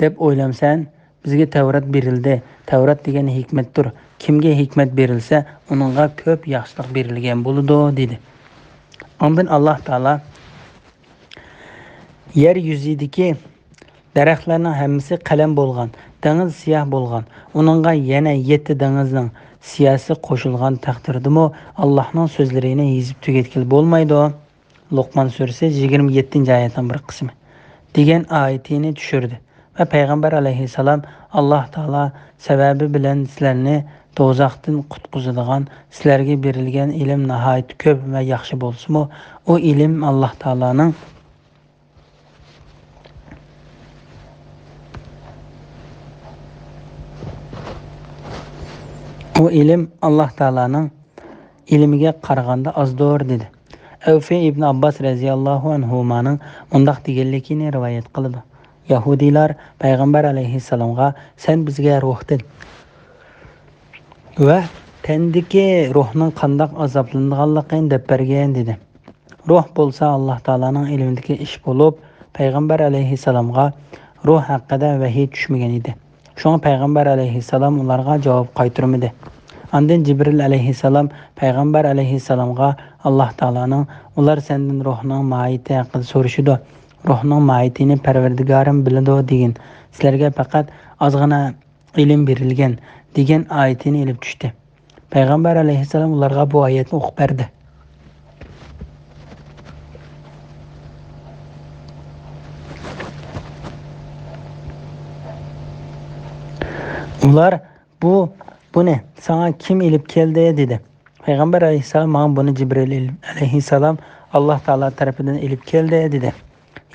دەپ ئويلامسەن؟ بىزگە تەۋرات بېرىلدى. تەۋرات دېگەن ھېكمەتتۇر. كىمگە ھېكمەت بېرىلسە، ئۇنىڭغا كۆپ ياخشىلىق بېرىلگەن بولىدۇ، دېدى. ئاندىن ئاللاھ تائالا، يەر يۈزىدىكى دەرەخلەرنىڭ ھەممىسى قەلەم بولغان، دېڭىز سىياھ بولغان، ئۇنىڭغا يەنە يەتتە دېڭىزنىڭ سىياھىسى قوشۇلغان تەقدىردىمۇ، ئاللاھنىڭ سۆزلىرىنى يېزىپ تۈگەتكىلى بولمايدۇ. لوقمان سۈرىسى يىگىرمە يەتتىنچى ئايەتنىڭ بىر قىسمى، دېگەن ئايىتىنى چۈشۈردى ۋە پەيغەمبەر ئەلەيھىسسالام، ئاللاھ تائالا سەۋەبى بىلەن سىلەرنى دوزاختىن قۇتقۇزىدىغان سىلەرگە بېرىلگەن ئىلىم ناھايىتى كۆپ ۋە ياخشى بولسىمۇ، ئۇ ئىلىم ئاللاھ تائالانىڭ، ئۇ ئىلىم ئاللاھ تائالانىڭ ئىلمىگە قارىغاندا ئازدۇر، دېدى. ئەۋفى ئىبن ئابباس رەزىياللاھۇ ئەنھۇمانىڭ مۇنداق دېگەنلىكىنى رىۋايەت قىلىدۇ: يەھۇدىيلار پەيغەمبەر ئەلەيھىسسالامغا، سەن بىزگە روھتىن ۋە تەندىكى روھنىڭ قانداق ئازابلىنىدىغانلىقىنى دەپ بەرگىن، دېدى. روھ بولسا ئاللاھ تائالانىڭ ئىلمىدىكى ئىش بولۇپ، پەيغەمبەر ئەلەيھىسسالامغا روھ ھەققىدە ۋەھىي چۈشمىگەن ئىدى. شۇڭا پەيغەمبەر ئەلەيھىسسالام ئۇلارغا جاۋاب قايتۇرمىدى. ئاندىن جىبرىل ئەلەيھىسسالام پەيغەمبەر ئەلەيھىسسالامغا، ئاللاھ تائالانىڭ، ئۇلار سەندىن روھنىڭ ماھىيىتى ھەققىدە سورىشىدۇ، روھنىڭ ماھىيىتىنى پەرۋەردىگارىم بىلىدۇ، دېگىن. سىلەرگە پەقەت ئازغىنا ئىلىم بېرىلگەن، دېگەن ئايىتىنى ئېلىپ چۈشتى. پەيغەمبەر ئەلەيھىسسالام ئۇلارغا بۇ ئايەتنى ئوقۇپ بەردى. ئۇلار، بۇ، بۇنى ساڭا كىم ئېلىپ كەلدى؟ دېدى. پەيغەمبەر ئەلەيھىسسالام، ماڭا بۇنى جىبرىئىل ئەلەيھىسسالام ئاللاھ تائالا تەرىپىدىن ئېلىپ كەلدى، دېدى.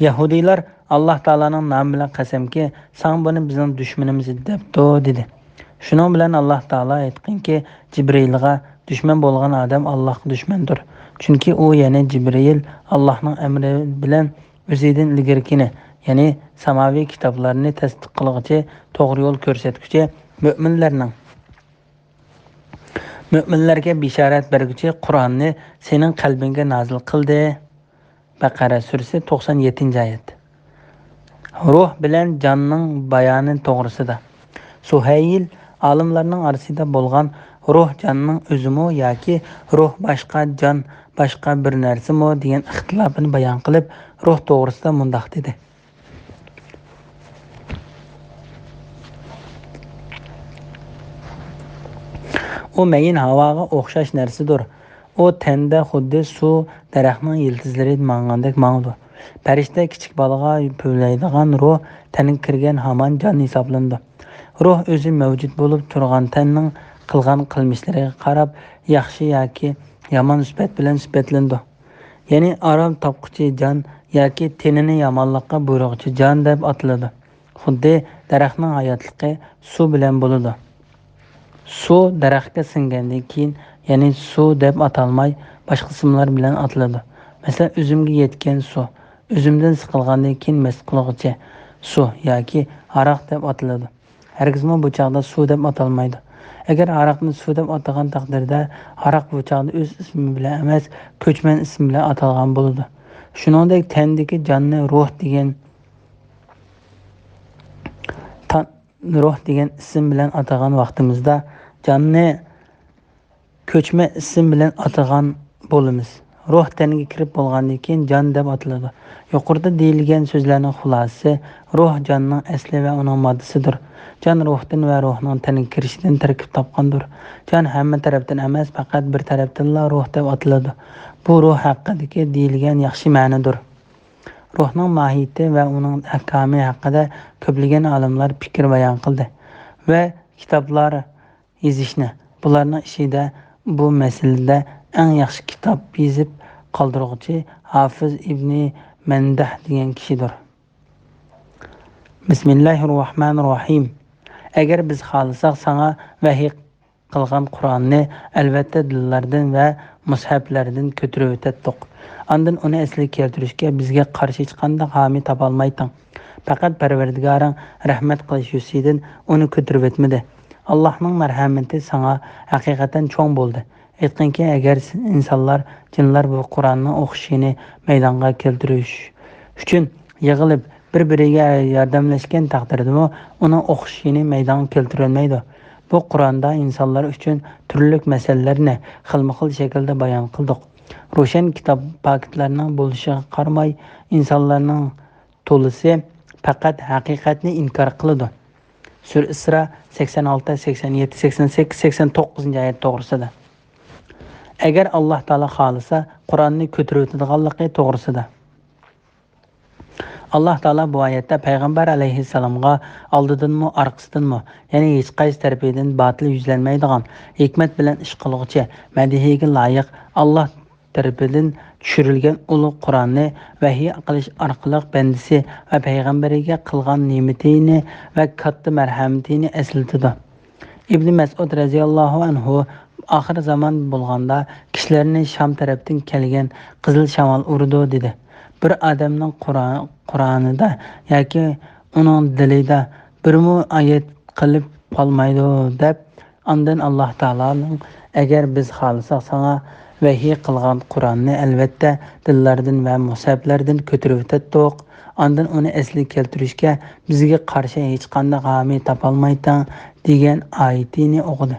يەھۇدىيلار، ئاللاھ تائالانىڭ نامى بىلەن قەسەمكى، ساڭا بۇنى بىزنىڭ دۈشمىنىمىز دەپتۇ، دېدى. شۇنىڭ بىلەن ئاللاھ تائالا ئېيتقىنكى، جىبرىئىلغا، دۈشمەن بولغان ئادەم ئاللاھقا دۈشمەندۇر. چۈنكى ئۇ، يەنى جىبرىئىل، ئاللاھنىڭ ئەمرى بىلەن ئۆزىدىن ئىلگىرىكىنى، يەنى ساماۋىي كىتابلارنى تەستىق قىلغۇچى، توغرا يول كۆرسەتكۈچى، مۆمىنلەرنىڭ، مۆمىنلەرگە بېشارەت بەرگۈچى قۇرئاننى سېنىڭ قەلبىڭگە نازىل قىلدى. بەقەرە سۈرىسى، توقسان يەتتىنچى ئايەت. روھ بىلەن جاننىڭ بايانى توغرىسىدا. سۇھەيل ئالىملارنىڭ ئارىسىدا بولغان روھ جاننىڭ ئۆزىمۇ ياكى روھ باشقا، جان باشقا بىر نەرسىمۇ دېگەن ئىختىلاپىنى بايان قىلىپ، روھ توغرىسىدا مۇنداق دېدى: ئۇ مەيىن ھاۋاغا ئوخشاش نەرسىدۇر. ئۇ تەندە خۇددى سۇ، دەرەخنىڭ يىلتىزلىرى ماڭغاندەك ماڭىدۇ. پەرىشتە كىچىك بالىغا پۈۋلەيدىغان روھ تەنگە كىرگەن ھامان جان ھېسابلىنىدۇ. روھ ئۆزى مەۋجۇت بولۇپ تۇرغان تەننىڭ قىلغان قىلمىشلىرىغا قاراپ ياخشى ياكى يامان سۈپەت بىلەن سۈپەتلىنىدۇ. يەنى ئارام تاپقۇچى جان ياكى تېنىنى يامانلىققا بۇيرۇغۇچى جان دەپ ئاتىلىدۇ. خۇددى دەرەخنىڭ ھاياتلىقى سۇ بىلەن بولىدۇ. سۇ دەرەخكە سىڭگەندىن كېيىن، يەنى سۇ دەپ ئاتالماي، باشقا ئىسىملار بىلەن ئاتىلىدۇ. مەسىلەن، ئۈزۈمگە يەتكەن سۇ، ئۈزۈمدىن سىقىلغاندىن كېيىن مەست قىلغۇچى سۇ ياكى ھاراق دەپ ئاتىلىدۇ. ھەرگىزمۇ بۇ چاغدا سۇ دەپ ئاتالمايدۇ. ئەگەر ھاراقنى سۇ دەپ ئاتىغان تەقدىردە، ھاراق بۇ چاغدا ئۆز ئىسمى بىلەن ئەمەس، كۆچمەن ئىسمى بىلەن ئاتالغان بولىدۇ. شۇنىڭدەك تەندىكى جاننى روھ دېگەن، تان-، روھ دېگەن ئىسىم بىلەن ئاتىغان ۋاقتىمىزدا، جاننى كۆچمە ئىسىم بىلەن ئاتىغان بولىمىز. روھ تەنگە كىرىپ بولغاندىن كېيىن جان دەپ ئاتىلىدۇ. يۇقىرىدا دېيىلگەن سۆزلەرنىڭ خۇلاسىسى، روھ جاننىڭ ئەسلى ۋە ئۇنىڭ ماددىسىدۇر. جان روھتىن ۋە روھنىڭ تەنگە كىرىشىدىن تەركىب تاپقاندۇر. جان ھەممە تەرەپتىن ئەمەس، پەقەت بىر تەرەپتىنلا روھ دەپ ئاتىلىدۇ. بۇ روھ ھەققىدىكى دېيىلگەن ياخشى مەنىدۇر. روھنىڭ ماھىيىتى ۋە ئۇنىڭ ئەھكامى ھەققىدە كۆپلىگەن ئالىملار پىكىر بايان قىلدى ۋە كىتابلار يېزىشنى، بۇلارنىڭ ئىچىدە بۇ مەسىلىدە ئەڭ ياخشى كىتاب يېزىپ قالدۇرغۇچى ھافىز ئىبنى مەندەھ دېگەن كىشىدۇر. بىسمىللاھىررەھمانىررەھىم. ئەگەر بىز خالىساق، ساڭا ۋەھىي قىلغان قۇرئاننى ئەلۋەتتە دىللاردىن ۋە مۇسھەپلەردىن كۆتۈرۈۋېتەتتۇق. ئاندىن ئۇنى ئەسلىگە كەلتۈرۈشكە بىزگە قارشى ھېچقانداق ھامىي تاپالمايتتىڭ. پەقەت پەرۋەردىگارىڭ رەھمەت قىلىش يۈزىسىدىن ئۇنى كۆتۈرۈۋەتمىدى. ئاللاھنىڭ مەرھەمىتى ساڭا ھەقىقەتەن چوڭ بولدى. ئېيتقىنكى، ئەگەر ئىنسانلار، جىنلار بۇ قۇرئاننىڭ ئوخشىشىنى مەيدانغا كەلتۈرۈش ئۈچۈن يىغىلىپ، بىر-بىرىگە ياردەملەشكەن تەقدىردىمۇ، ئۇنىڭ ئوخشىشىنى مەيدانغا كەلتۈرەلمەيدۇ. بۇ قۇرئاندا ئىنسانلار ئۈچۈن تۈرلۈك مەسىلىلەرنى خىلمۇخىل شەكىلدە بايان قىلدۇق. روشەن كىتاب پاكىتلارنىڭ بولۇشىغا قارىماي، ئىنسانلارنىڭ تولىسى پەقەت ھەقىقەتنى ئىنكار قىلىدۇ. سۈرە ئىسرا سەكسەن ئالتە، سەكسەن يەتتە، سەكسەن سەككىز، سەكسەن توققۇزىنچى ئايەت توغرىسىدا. ئەگەر ئاللاھ تائالا خالىسا، قۇرئاننى كۆتۈرۈۋېتىدىغانلىقى توغرىسىدا. ئاللاھ تائالا بۇ ئايەتتە پەيغەمبەر ئەلەيھىسسالامغا ئالدىدىنمۇ، ئارقىسىدىنمۇ، يەنى ھېچقايسى تەرىپىدىن باتىل يۈزلەنمەيدىغان، ھېكمەت بىلەن ئىش قىلغۇچى، مەدھىيىگە لايىق، ئاللاھ تەرىپىدىن چۈشۈرۈلگەن ئۇلۇغ قۇرئاننى ۋەھىي قىلىش ئارقىلىق بەندىسى ۋە پەيغەمبىرىگە قىلغان نېمىتىنى ۋە كاتتا مەرھەمىتىنى ئەسلىتىدۇ. ئىبنى مەسئۇد رەزىياللاھۇ ئەنھۇ، ئاخىر زامان بولغاندا كىشىلەرنى شام تەرەپتىن كەلگەن قىزىل شامال ئۇرىدۇ، دېدى. بىر ئادەمنىڭ قۇرا-، قۇرئانىدا ياكى ئۇنىڭ دىلىدا بىرمۇ ئايەت قېلىپ قالمايدۇ، دەپ، ئاندىن ئاللاھ تائالانىڭ، ئەگەر بىز خالىساق، ساڭا ۋەھىي قىلغان قۇرئاننى ئەلۋەتتە دىللاردىن ۋە مۇسھەپلەردىن كۆتۈرۈۋېتەتتۇق. ئاندىن ئۇنى ئەسلىگە كەلتۈرۈشكە بىزگە قارشى ھېچقانداق ھامىي تاپالمايتتىڭ، دېگەن ئايىتىنى ئوقۇدى.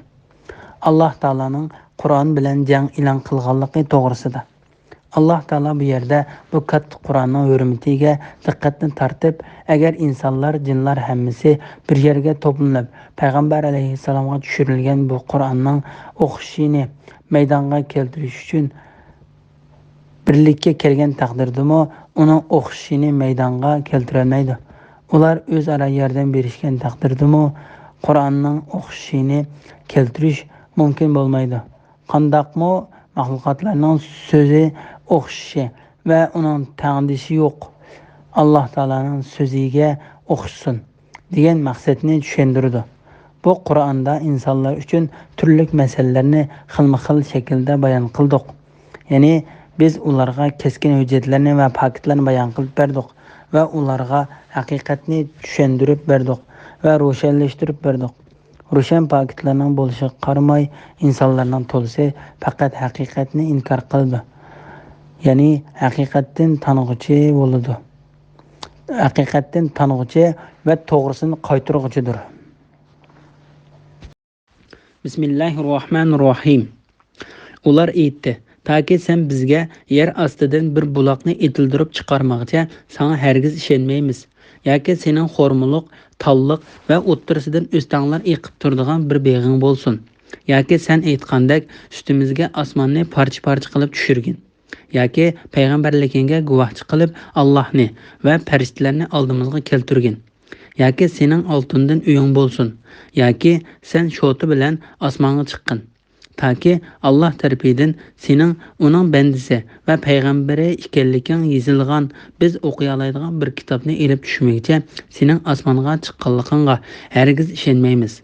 ئاللاھ تائالانىڭ قۇرئان بىلەن جەڭ ئېلان قىلغانلىقى توغرىسىدا. ئاللاھ تائالا بۇ يەردە بۇ كاتتا قۇرئاننىڭ ھۆرمىتىگە دىققەتنى تارتىپ، ئەگەر ئىنسانلار، جىنلار ھەممىسى بىر يەرگە توپلىنىپ، پەيغەمبەر ئەلەيھىسسالامغا چۈشۈرۈلگەن بۇ قۇرئاننىڭ ئوخشىشىنى مەيدانغا كەلتۈرۈش ئۈچۈن بىرلىككە كەلگەن تەقدىردىمۇ، ئۇنىڭ ئوخشىشىنى مەيدانغا كەلتۈرەلمەيدۇ. ئۇلار ئۆزئارا ياردەم بېرىشكەن تەقدىردىمۇ، قۇرئاننىڭ ئوخشىشىنى كەلتۈرۈش مۇمكىن بولمايدۇ. قانداقمۇ مەخلۇقاتلارنىڭ سۆزى ئوخشىشى ۋە ئۇنىڭ تەڭدىشى يوق، ئاللاھ تائالانىڭ سۆزىگە ئوخشىسۇن، دېگەن مەقسەتنى چۈشەندۈرىدۇ. بۇ قۇرئاندا ئىنسانلار ئۈچۈن تۈرلۈك مەسىلىلەرنى خىلمۇ خىل شەكىلدە بايان قىلدۇق. يەنى بىز ئۇلارغا كەسكىن ھۆججەتلەرنى ۋە پاكىتلارنى بايان قىلىپ بەردۇق ۋە ئۇلارغا ھەقىقەتنى چۈشەندۈرۈپ بەردۇق ۋە روشەنلەشتۈرۈپ بەردۇق. روشەن پاكىتلارنىڭ بولۇشىغا قارىماي، ئىنسانلارنىڭ تولىسى پەقەت ھەقىقەتنى ئىنكار قىلىدۇ. يەنى ھەقىقەتتىن تانغۇچى بولىدۇ. ھەقىقەتتىن تانغۇچى ۋە توغرىسىنى قايتۇرغۇچىدۇر. بىسمىللاھىررەھمانىررەھىم. ئۇلار ئېيتتى، تاكى سەن بىزگە يەر ئاستىدىن بىر بۇلاقنى ئېتىلدۈرۈپ چىقارمىغىچە ساڭا ھەرگىز ئىشەنمەيمىز. ياكى سېنىڭ خورمىلىق، تاللىق ۋە ئوتتۇرىسىدىن ئۆستەڭلەر ئېقىپ تۇرىدىغان بىر بېغىڭ بولسۇن. ياكى سەن ئېيتقاندەك ئۈستىمىزگە ئاسماننى پارچە-پارچە قىلىپ چۈشۈرگىن. ياكى پەيغەمبەرلىكىڭگە گۇۋاھچى قىلىپ ئاللاھنى ۋە پەرىشتىلەرنى ئالدىمىزغا كەلتۈرگىن. ياكى سېنىڭ ئالتۇندىن ئۆيۈڭ بولسۇن، ياكى سەن شوتا بىلەن ئاسمانغا چىققىن، تاكى ئاللاھ تەرىپىدىن سېنىڭ ئۇنىڭ بەندىسى ۋە پەيغەمبىرى ئىكەنلىكىڭ يېزىلغان، بىز ئوقۇيالايدىغان بىر كىتابنى ئېلىپ چۈشمىگۈچە سېنىڭ ئاسمانغا چىققانلىقىڭغا ھەرگىز ئىشەنمەيمىز.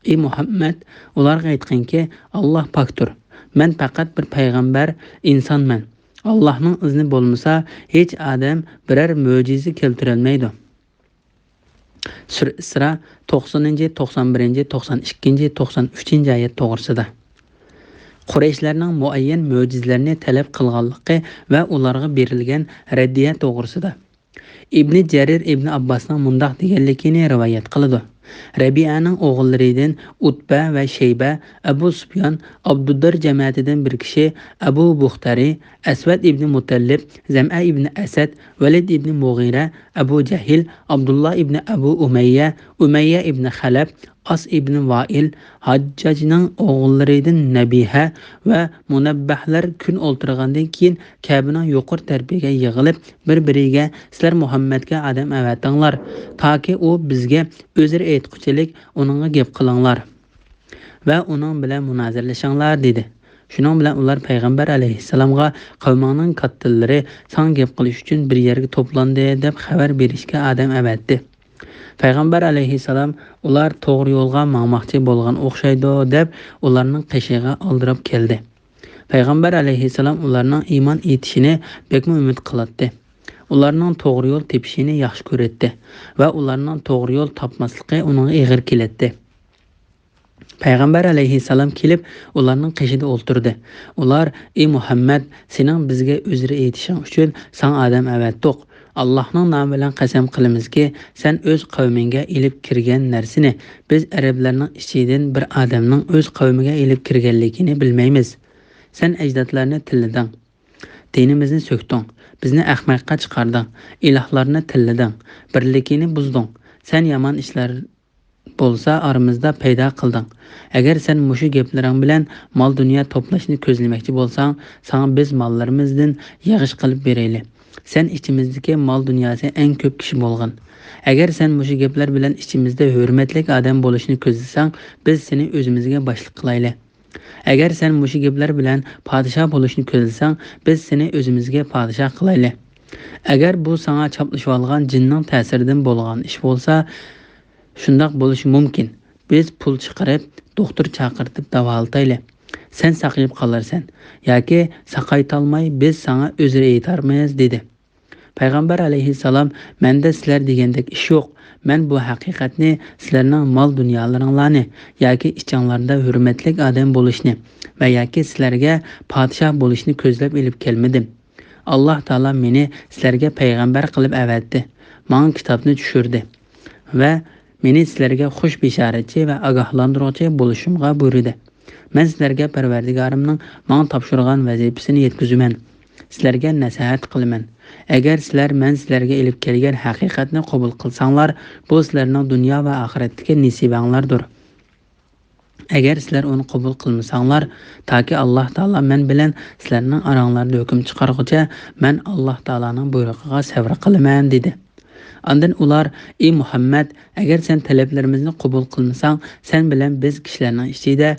ئى مۇھەممەد، ئۇلارغا ئېيتقىنكى، ئاللاھ پاكتۇر. مەن پەقەت بىر پەيغەمبەر، ئىنسانمەن. ئاللاھنىڭ ئىزنى بولمىسا، ھېچ ئادەم بىرەر مۆجىزە كەلتۈرەلمەيدۇ. سۈرە ئىسرا، توقسىنىنچى، توقسان بىرىنچى، توقسان ئىككىنچى، توقسان ئۈچىنچى ئايەت توغرىسىدا. قۇرەيشلەرنىڭ مۇئەييەن مۆجىزىلەرنى تەلەپ قىلغانلىقى ۋە ئۇلارغا بېرىلگەن رەددىيە توغرىسىدا. ئىبنى جەرىر ئىبنى ئابباسنىڭ مۇنداق دېگەنلىكىنى رىۋايەت قىلىدۇ: رەبىئەنىڭ ئوغۇللىرىدىن ئۇتبە ۋە شەيبە، ئەبۇ سۇپيان، ئابدۇددار جەمەتىدىن بىر كىشى، ئەبۇ بۇختەرى، ئەسۋەد ئىبنى مۇتەللىپ، زەمئە ئىبنى ئەسەد، ۋەلىد ئىبنى مۇغىرە، ئەبۇ جەھىل، ئابدۇللا ئىبنى ئەبۇ ئۇمەييە، ئۇمەييە ئىبنى خەلەپ، ئاس ئىبنى ۋائىل، ھاججاجنىڭ ئوغۇللىرىدىن نەبىھە ۋە مۇنەببەھلەر كۈن ئولتۇرغاندىن كېيىن كەبىنىڭ يۇقىرى تەرىپىگە يىغىلىپ، بىر-بىرىگە، سىلەر مۇھەممەدكە ئادەم ئەۋەتىڭلار، تاكى ئۇ بىزگە ئۆزرە ئېيتقۇچىلىك ئۇنىڭغا گەپ قىلىڭلار ۋە ئۇنىڭ بىلەن مۇنازىرىلىشىڭلار، دېدى. شۇنىڭ بىلەن ئۇلار پەيغەمبەر ئەلەيھىسسالامغا، قەۋمىڭنىڭ كاتتىلىرى ساڭا گەپ قىلىش ئۈچۈن بىر يەرگە توپلاندى، دەپ خەۋەر بېرىشكە ئادەم ئەۋەتتى. پەيغەمبەر ئەلەيھىسسالام، ئۇلار توغرا يولغا ماڭماقچى بولغان ئوخشايدۇ، دەپ ئۇلارنىڭ قېشىغا ئالدىراپ كەلدى. پەيغەمبەر ئەلەيھىسسالام ئۇلارنىڭ ئىمان ئېيتىشىنى بەكمۇ ئۈمىد قىلاتتى. ئۇلارنىڭ توغرا يول تېپىشىنى ياخشى كۆرەتتى ۋە ئۇلارنىڭ توغرا يول تاپماسلىقى ئۇنىڭغا ئېغىر كېلەتتى. پەيغەمبەر ئەلەيھىسسالام كېلىپ، ئۇلارنىڭ قېشىدا ئولتۇردى. ئۇلار، ئى مۇھەممەد، سېنىڭ بىزگە ئۆزرە ئېيتىشىڭ ئۈچۈن ساڭا ئادەم ئەۋەتتۇق. ئاللاھنىڭ نامى بىلەن قەسەم قىلىمىزكى، سەن ئۆز قەۋمىڭگە ئېلىپ كىرگەن نەرسىنى بىز ئەرەبلەرنىڭ ئىچىدىن بىر ئادەمنىڭ ئۆز قەۋمىگە ئېلىپ كىرگەنلىكىنى بىلمەيمىز. سەن ئەجدادلارنى تىللىدىڭ. دىنىمىزنى سۆكتۈڭ. بىزنى ئەخمەققە چىقاردىڭ. ئىلاھلارنى تىللىدىڭ. بىرلىكىنى بۇزدۇڭ. سەن يامان ئىشلار بولسا ئارىمىزدا پەيدا قىلدىڭ. ئەگەر سەن مۇشۇ گەپلىرىڭ بىلەن مال-دۇنيا توپلاشنى كۆزلىمەكچى بولساڭ، ساڭا بىز ماللىرىمىزدىن يىغىش قىلىپ بېرەيلى. سەن ئىچىمىزدىكى مال-دۇنياسى ئەڭ كۆپ كىشى بولغان. ئەگەر سەن مۇشۇ گەپلەر بىلەن ئىچىمىزدە ھۆرمەتلىك ئادەم بولۇشنى كۆزلىسەڭ، بىز سېنى ئۆزىمىزگە باشلىق قىلايلى. ئەگەر سەن مۇشۇ گەپلەر بىلەن پادىشاھ بولۇشنى كۆزلىسەڭ، بىز سېنى ئۆزىمىزگە پادىشاھ قىلايلى. ئەگەر بۇ ساڭا چاپلىشىۋالغان جىننىڭ تەسىرىدىن بولغان ئىش بولسا، شۇنداق بولۇشى مۇمكىن. بىز پۇل چىقىرىپ، دوختۇر چاقىرتىپ داۋالىتايلى. سەن ساقىيىپ قالارسەن ياكى ساقايتالماي بىز ساڭا ئۆزرە ئېيتارمىز، دېدى. پەيغەمبەر ئەلەيھىسسالام، مەندە سىلەر دېگەندەك ئىش يوق. مەن بۇ ھەقىقەتنى سىلەرنىڭ مال-دۇنيالىرىڭلارنى ياكى ئىچىڭلاردا ھۆرمەتلىك ئادەم بولۇشنى ۋە ياكى سىلەرگە پادىشاھ بولۇشنى كۆزلەپ ئېلىپ كەلمىدىم. ئاللاھ تائالا مېنى سىلەرگە پەيغەمبەر قىلىپ ئەۋەتتى، ماڭا كىتابنى چۈشۈردى ۋە مېنى سىلەرگە خۇش بېشارەتچى ۋە ئاگاھلاندۇرغۇچى بولۇشۇمغا بۇيرۇدى. مەن سىلەرگە پەرۋەردىگارىمنىڭ ماڭا تاپشۇرغان ۋەزىپىسىنى يەتكۈزىمەن. سىلەرگە نەسىھەت قىلىمەن. ئەگەر سىلەر مەن سىلەرگە ئېلىپ كەلگەن ھەقىقەتنى قوبۇل قىلساڭلار، بۇ سىلەرنىڭ دۇنيا ۋە ئاخىرەتتىكى نېسىۋەڭلاردۇر. ئەگەر سىلەر ئۇنى قوبۇل قىلمىساڭلار، تاكى ئاللاھ تائالا مەن بىلەن سىلەرنىڭ ئاراڭلاردا ھۆكۈم چىقارغۇچە، مەن ئاللاھ تائالانىڭ بۇيرۇقىغا سەۋر قىلىمەن، دېدى. ئاندىن ئۇلار، ئى مۇھەممەد، ئەگەر سەن تەلەپلىرىمىزنى قوبۇل قىلمىساڭ، سەن بىلەن بىز كىشىلەرنىڭ ئىچىدە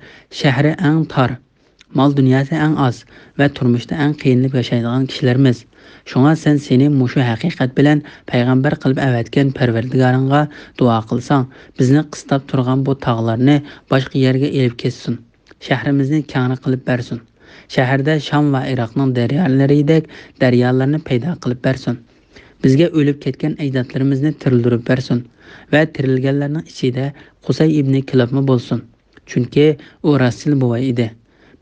شەھىرى ئەڭ تار، مال-دۇنياسى ئەڭ ئاز ۋە تۇرمۇشتا ئەڭ قىينىلىپ ياشايدىغان كىشىلەرمىز. شۇڭا سەن سېنى مۇشۇ ھەقىقەت بىلەن پەيغەمبەر قىلىپ ئەۋەتكەن پەرۋەردىگارىڭغا دۇئا قىلساڭ، بىزنى قىستاپ تۇرغان بۇ تاغلارنى باشقا يەرگە ئېلىپ كەتسۇن. شەھىرىمىزنى كەڭرى قىلىپ بەرسۇن. شەھەردە شام ۋە ئىراقنىڭ دەريالىرىدەك دەريالارنى پەيدا قىلىپ بەرسۇن. بىزگە ئۆلۈپ كەتكەن ئەجدادلىرىمىزنى تىرىلدۈرۈپ بەرسۇن ۋە تىرىلگەنلەرنىڭ ئىچىدە قۇسەي ئىبنى كىلابمۇ بولسۇن. چۈنكى ئۇ راستچىل بوۋاي ئىدى.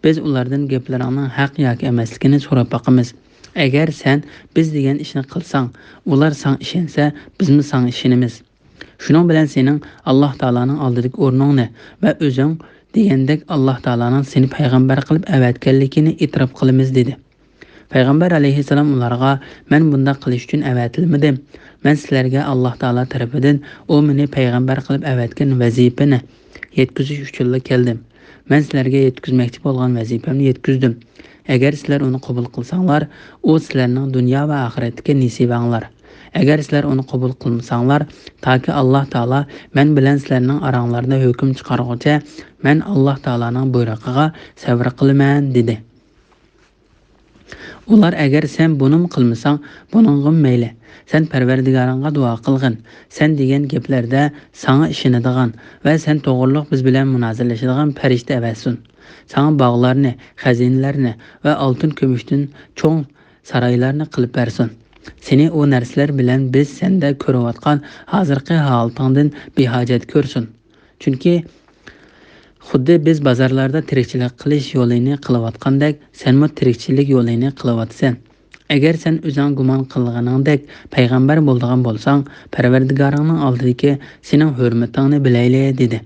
بىز ئۇلاردىن گەپلىرىڭنىڭ ھەق ياكى ئەمەسلىكىنى سوراپ باقىمىز. ئەگەر سەن بىز دېگەن ئىشنى قىلساڭ، ئۇلار ساڭا ئىشەنسە، بىزمۇ ساڭا ئىشىنىمىز. شۇنىڭ بىلەن سېنىڭ ئاللاھ تائالانىڭ ئالدىدىكى ئورنۇڭنى ۋە ئۆزۈڭ دېگەندەك ئاللاھ تائالانىڭ سېنى پەيغەمبەر قىلىپ ئەۋەتكەنلىكىنى ئېتىراپ قىلىمىز، دېدى. پەيغەمبەر ئەلەيھىسسالام ئۇلارغا، مەن بۇنداق قىلىش ئۈچۈن ئەۋەتىلمىدىم. مەن سىلەرگە ئاللاھ تائالا تەرىپىدىن ئۇ مېنى پەيغەمبەر قىلىپ ئەۋەتكەن ۋەزىپىنى يەتكۈزۈش ئۈچۈنلا كەلدىم. مەن سىلەرگە يەتكۈزمەكچى بولغان ۋەزىپەمنى يەتكۈزدۈم. ئەگەر سىلەر ئۇنى قوبۇل قىلساڭلار، ئۇ سىلەرنىڭ دۇنيا ۋە ئاخىرەتتىكى نېسىۋەڭلار. ئەگەر سىلەر ئۇنى قوبۇل قىلمىساڭلار، تاكى ئاللاھ تائالا مەن بىلەن سىلەرنىڭ ئاراڭلاردا ھۆكۈم چىقارغۇچە مەن ئاللاھ تائالانىڭ بۇيرۇقىغا سەۋر قىلىمەن» دېدى. ئۇلار: «ئەگەر سەن بۇنىمۇ قىلمىساڭ، بۇنىڭغىمۇ مەيلى. سەن پەرۋەردىگارىڭغا دۇئا قىلغىن. سەن دېگەن گەپلەردە ساڭا ئىشىنىدىغان ۋە سەن توغرۇلۇق بىز بىلەن مۇنازىرىلىشىدىغان پەرىشتە ئەۋەتسۇن. ساڭا باغلارنى، خەزىنىلەرنى ۋە ئالتۇن-كۈمۈشتىن چوڭ سارايلارنى قىلىپ بەرسۇن. سېنى ئۇ نەرسىلەر بىلەن بىز سەندە كۆرۈۋاتقان ھازىرقى ھالىتىڭدىن بىھاجەت كۆرسۇن. چۈنكى خۇددى بىز بازارلاردا تىرىكچىلىك قىلىش يولىنى قىلىۋاتقاندەك، سەنمۇ تىرىكچىلىك يولىنى قىلىۋاتىسەن. ئەگەر سەن ئۆزۈڭ گۇمان قىلغىنىڭدەك پەيغەمبەر بولىدىغان بولساڭ، پەرۋەردىگارىڭنىڭ ئالدىدىكى سېنىڭ ھۆرمىتىڭنى بىلەيلى» دېدى.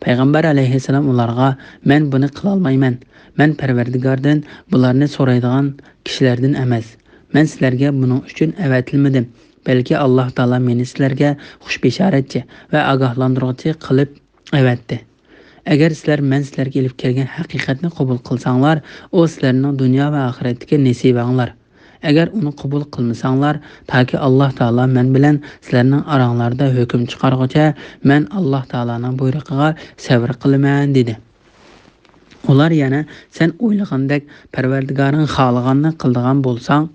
پەيغەمبەر ئەلەيھىسسالام ئۇلارغا: «مەن بۇنى قىلالمايمەن. مەن پەرۋەردىگاردىن بۇلارنى سورايدىغان كىشىلەردىن ئەمەس. مەن سىلەرگە بۇنىڭ ئۈچۈن ئەۋەتىلمىدىم، بەلكى ئاللاھ تائالا مېنى سىلەرگە خۇش بېشارەتچى ۋە ئاگاھلاندۇرغۇچى قىلىپ ئەۋەتتى. ئەگەر سىلەر مەن سىلەرگە ئېلىپ كەلگەن ھەقىقەتنى قوبۇل قىلساڭلار، ئۇ سىلەرنىڭ دۇنيا ۋە ئاخىرەتتىكى نېسىۋەڭلار. ئەگەر ئۇنى قوبۇل قىلمىساڭلار، تاكى ئاللاھ تائالا مەن بىلەن سىلەرنىڭ ئاراڭلاردا ھۆكۈم چىقارغۇچە مەن ئاللاھ تائالانىڭ بۇيرۇقىغا سەۋر قىلىمەن» دېدى. ئۇلار يەنە: «سەن ئويلىغاندەك پەرۋەردىگارىڭ خالىغاننى قىلىدىغان بولساڭ،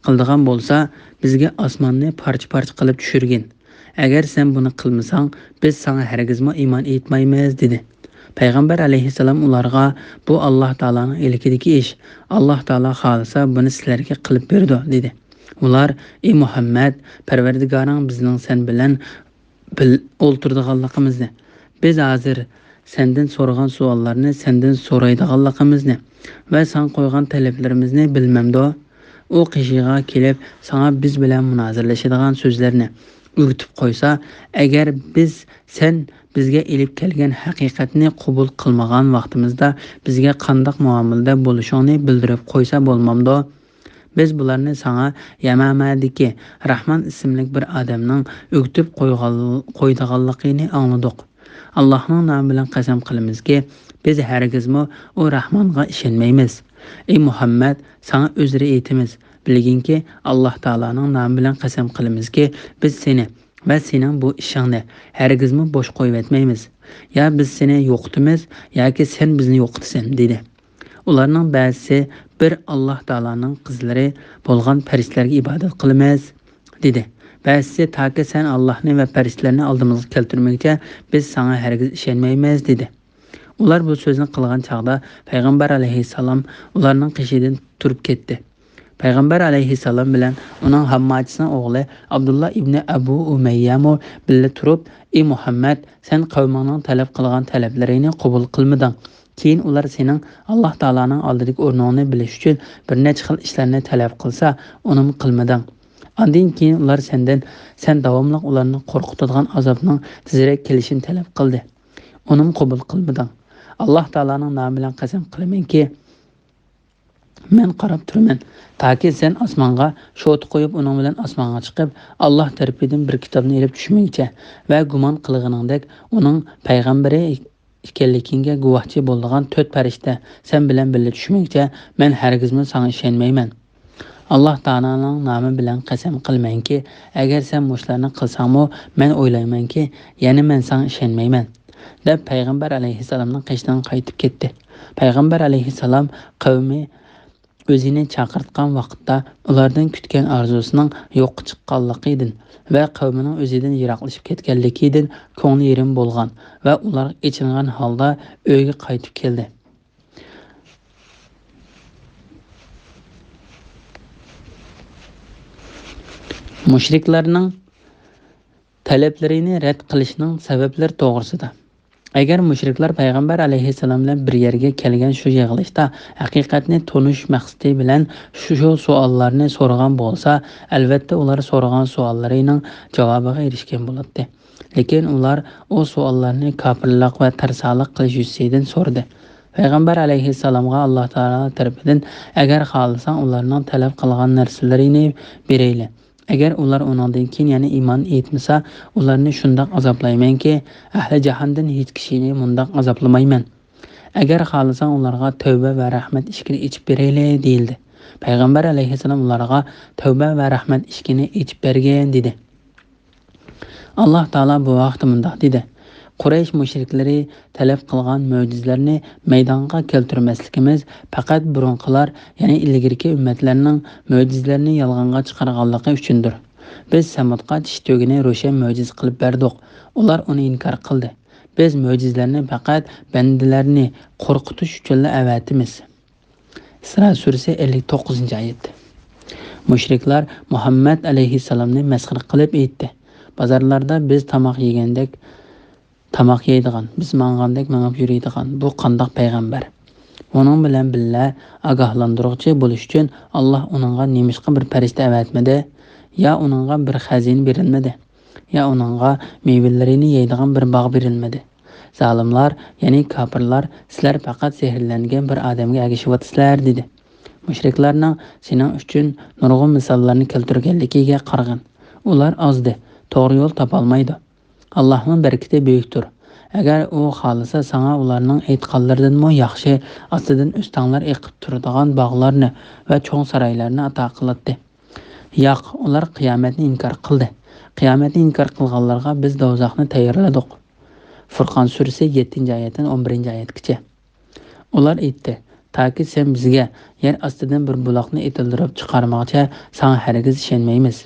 قىلىدىغان بولسا، بىزگە ئاسماننى پارچە-پارچە قىلىپ چۈشۈرگىن. ئەگەر سەن بۇنى قىلمىساڭ، بىز ساڭا ھەرگىزمۇ ئىمان ئېيتمايمىز» دېدى. پەيغەمبەر ئەلەيھىسسالام ئۇلارغا: «بۇ ئاللاھ تائالانىڭ ئىلكىدىكى ئىش. ئاللاھ تائالا خالىسا، بۇنى سىلەرگە قىلىپ بېرىدۇ» دېدى. ئۇلار: «ئى مۇھەممەد، پەرۋەردىگارىڭ بىزنىڭ سەن بىلەن بىل-، ئولتۇرىدىغانلىقىمىزنى، بىز ھازىر سەندىن سورىغان سوئاللارنى سەندىن سورايدىغانلىقىمىزنى ۋە ساڭا قويغان تەلەپلىرىمىزنى بىلمەمدۇ؟ ئۇ قېشىغا كېلىپ ساڭا بىز بىلەن مۇنازىرىلىشىدىغان سۆزلەرنى ئۆگىتىپ قويسا، ئەگەر بىز سەن بىزگە ئېلىپ كەلگەن ھەقىقەتنى قوبۇل قىلمىغان ۋاقتىمىزدا بىزگە قانداق مۇئامىلىدە بولۇشۇڭنى بىلدۈرۈپ قويسا بولمامدۇ؟» بىز بۇلارنى ساڭا يەمەمەدىكى راھمان ئىسىملىك بىر ئادەمنىڭ ئۆگىتىپ قويغان-، قويىدىغانلىقىنى ئاڭلىدۇق. ئاللاھنىڭ نامى بىلەن قەسەم قىلىمىزكى، بىز ھەرگىزمۇ ئۇ راھمانغا ئىشەنمەيمىز. ئى مۇھەممەد، ساڭا ئۆزرە ئېيتىمىز. بىلگىنكى، ئاللاھ تائالانىڭ نامى بىلەن قەسەم قىلىمىزكى، بىز سېنى ۋە سېنىڭ بۇ ئىشىڭنى ھەرگىزمۇ بوش قويۇۋەتمەيمىز. يا بىز سېنى يوقىتىمىز، ياكى سەن بىزنى يوقىتىسەن، دېدى. ئۇلارنىڭ بەزىسى: «بىر ئاللاھ تائالانىڭ قىزلىرى بولغان پەرىشتىلەرگە ئىبادەت قىلىمىز» دېدى. بەزىسى: «تاكى سەن ئاللاھنى ۋە پەرىشتىلەرنى ئالدىمىزغا كەلتۈرمىگۈچە بىز ساڭا ھەرگىز ئىشەنمەيمىز» دېدى. ئۇلار بۇ سۆزنى قىلغان چاغدا پەيغەمبەر ئەلەيھىسسالام ئۇلارنىڭ قېشىدىن تۇرۇپ كەتتى. پەيغەمبەر ئەلەيھىسسالام بىلەن ئۇنىڭ ھامماچىسىنىڭ ئوغلى ئابدۇللا ئىبنى ئەبۇ ئۇمەييەمۇ بىللە تۇرۇپ: «ئى مۇھەممەد، سەن قەۋمىڭنىڭ تەلەپ قىلغان تەلەپلىرىنى قوبۇل قىلمىدىڭ. كېيىن ئۇلار سېنىڭ ئاللاھ تائالانىڭ ئالدىدىكى ئورنۇڭنى بىلىش ئۈچۈن بىر نەچچە خىل ئىشلارنى تەلەپ قىلسا، ئۇنىمۇ قىلمىدىڭ. ئاندىن كېيىن ئۇلار سەندىن، سەن داۋاملىق ئۇلارنى قورقۇتىدىغان ئازابنىڭ تېزرەك كېلىشىنى تەلەپ قىلدى. ئۇنىمۇ قوبۇل قىلمىدىڭ. ئاللاھ تائالانىڭ نامى بىلەن قەسەم قىلىمەنكى، مەن قاراپ تۇرىمەن، تاكى سەن ئاسمانغا شوتا قويۇپ، ئۇنىڭ بىلەن ئاسمانغا چىقىپ، ئاللاھ تەرىپىدىن بىر كىتابنى ئېلىپ چۈشمىگۈچە ۋە گۇمان قىلغىنىڭدەك ئۇنىڭ پەيغەمبىرى ئىكەنلىكىڭگە گۇۋاھچى بولىدىغان تۆت پەرىشتە سەن بىلەن بىللە چۈشمىگۈچە مەن ھەرگىزمۇ ساڭا ئىشەنمەيمەن. ئاللاھ تائالانىڭ نامى بىلەن قەسەم قىلىمەنكى، ئەگەر سەن مۇشۇلارنى قىلساڭمۇ، مەن ئويلايمەنكى، يەنە مەن ساڭا ئىشەنمەيمەن» دەپ، پەيغەمبەر ئەلەيھىسسالامنىڭ قېشىدىن قايتىپ كەتتى. پەيغەمبەر ئەلەيھىسسالام قەۋمى ئۆزىنى چاقىرتقان ۋاقىتتا، ئۇلاردىن كۈتكەن ئارزۇسىنىڭ يوققا چىققانلىقىدىن ۋە قەۋمىنىڭ ئۆزىدىن يىراقلىشىپ كەتكەنلىكىدىن كۆڭلى يېرىم بولغان ۋە ئۇلار ئېچىنغان ھالدا ئۆيىگە قايتىپ كەلدى. مۇشرىكلارنىڭ تەلەپلىرىنى رەت قىلىشنىڭ سەۋەبلىرى توغرىسىدا. ئەگەر مۇشرىكلار پەيغەمبەر ئەلەيھىسسالام بىلەن بىر يەرگە كەلگەن شۇ يىغىلىشتا ھەقىقەتنى تونۇش مەقسىتى بىلەن شۇ، شۇ سوئاللارنى سورىغان بولسا، ئەلۋەتتە ئۇلار سورىغان سوئاللىرىنىڭ جاۋابىغا ئېرىشكەن بولاتتى. لېكىن ئۇلار ئۇ سوئاللارنى كاپىرلىق ۋە تەرسالىق قىلىش يۈزىسىدىن سورىدى. پەيغەمبەر ئەلەيھىسسالامغا ئاللاھ تائالا تەرىپىدىن، ئەگەر خالىساڭ ئۇلارنىڭ تەلەپ قىلغان نەرسىلىرىنى بېرەيلى. ئەگەر ئۇلار ئۇنىڭدىن كېيىن يەنە ئىمان ئېيتمىسا، ئۇلارنى شۇنداق ئازابلايمەنكى، ئەھلى جاھاندىن ھېچ كىشىنى مۇنداق ئازابلىمايمەن. ئەگەر خالىساڭ ئۇلارغا تەۋبە ۋە رەھمەت ئىشىكىنى ئېچىپ بېرەيلى، دېيىلدى. پەيغەمبەر ئەلەيھىسسالام ئۇلارغا تەۋبە ۋە رەھمەت ئىشىكىنى ئېچىپ بەرگىن دېدى. ئاللاھ تائالا بۇ ھەقتە مۇنداق دېدى: قۇرەيش مۇشرىكلىرى تەلەپ قىلغان مۆجىزىلەرنى مەيدانغا كەلتۈرمەسلىكىمىز پەقەت بۇرۇنقىلار، يەنى ئىلگىرىكى ئۈممەتلەرنىڭ مۆجىزىلەرنى يالغانغا چىقارغانلىقى ئۈچۈندۇر. بىز سەمۇدقا چىشى تۆگىنى روشەن مۆجىزە قىلىپ بەردۇق. ئۇلار ئۇنى ئىنكار قىلدى. بىز مۆجىزىلەرنى پەقەت بەندىلەرنى قورقۇتۇش ئۈچۈنلا ئەۋەتىمىز. ئىسرا سۈرىسى ئەللىك توققۇزىنچى ئايەت. مۇشرىكلار مۇھەممەد ئەلەيھىسسالامنى مەسخىرە قىلىپ ئېيتتى: بازارلاردا بىز تاماق يېگەندەك تاماق يەيدىغان، بىز ماڭغاندەك مېڭىپ يۈرىدىغان بۇ قانداق پەيغەمبەر؟ ئۇنىڭ بىلەن بىللە ئاگاھلاندۇرغۇچى بولۇش ئۈچۈن ئاللاھ ئۇنىڭغا نېمىشقا بىر پەرىشتە ئەۋەتمىدى؟ يا ئۇنىڭغا بىر خەزىنە بېرىلمىدى؟ يا ئۇنىڭغا مېۋىلىرىنى يەيدىغان بىر باغ بېرىلمىدى؟ زالىملار، يەنى كاپىرلار، سىلەر پەقەت سېھىرلەنگەن بىر ئادەمگە ئەگىشىۋاتىسىلەر، دېدى. مۇشرىكلارنىڭ سېنىڭ ئۈچۈن نۇرغۇن مىساللارنى كەلتۈرگەنلىكىگە قارىغىن. ئۇلار ئازدى، توغرا يول تاپالمايدۇ. ئاللاھنىڭ بەرىكىتى بۈيۈكتۇر. ئەگەر ئۇ خالىسا، ساڭا ئۇلارنىڭ ئېيتقانلىرىدىنمۇ ياخشى، ئاستىدىن ئۆستەڭلەر ئېقىپ تۇرىدىغان باغلارنى ۋە چوڭ سارايلارنى ئاتا قىلاتتى. ياق، ئۇلار قىيامەتنى ئىنكار قىلدى. قىيامەتنى ئىنكار قىلغانلارغا بىز دوزاخنى تەييارلىدۇق. فۇرقان سۈرىسى يەتتىنچى ئايەتتىن ئون بىرىنچى ئايەتكىچە. ئۇلار ئېيتتى: تاكى سەن بىزگە يەر ئاستىدىن بىر بۇلاقنى ئېتىلدۈرۈپ چىقارمىغىچە ساڭا ھەرگىز ئىشەنمەيمىز.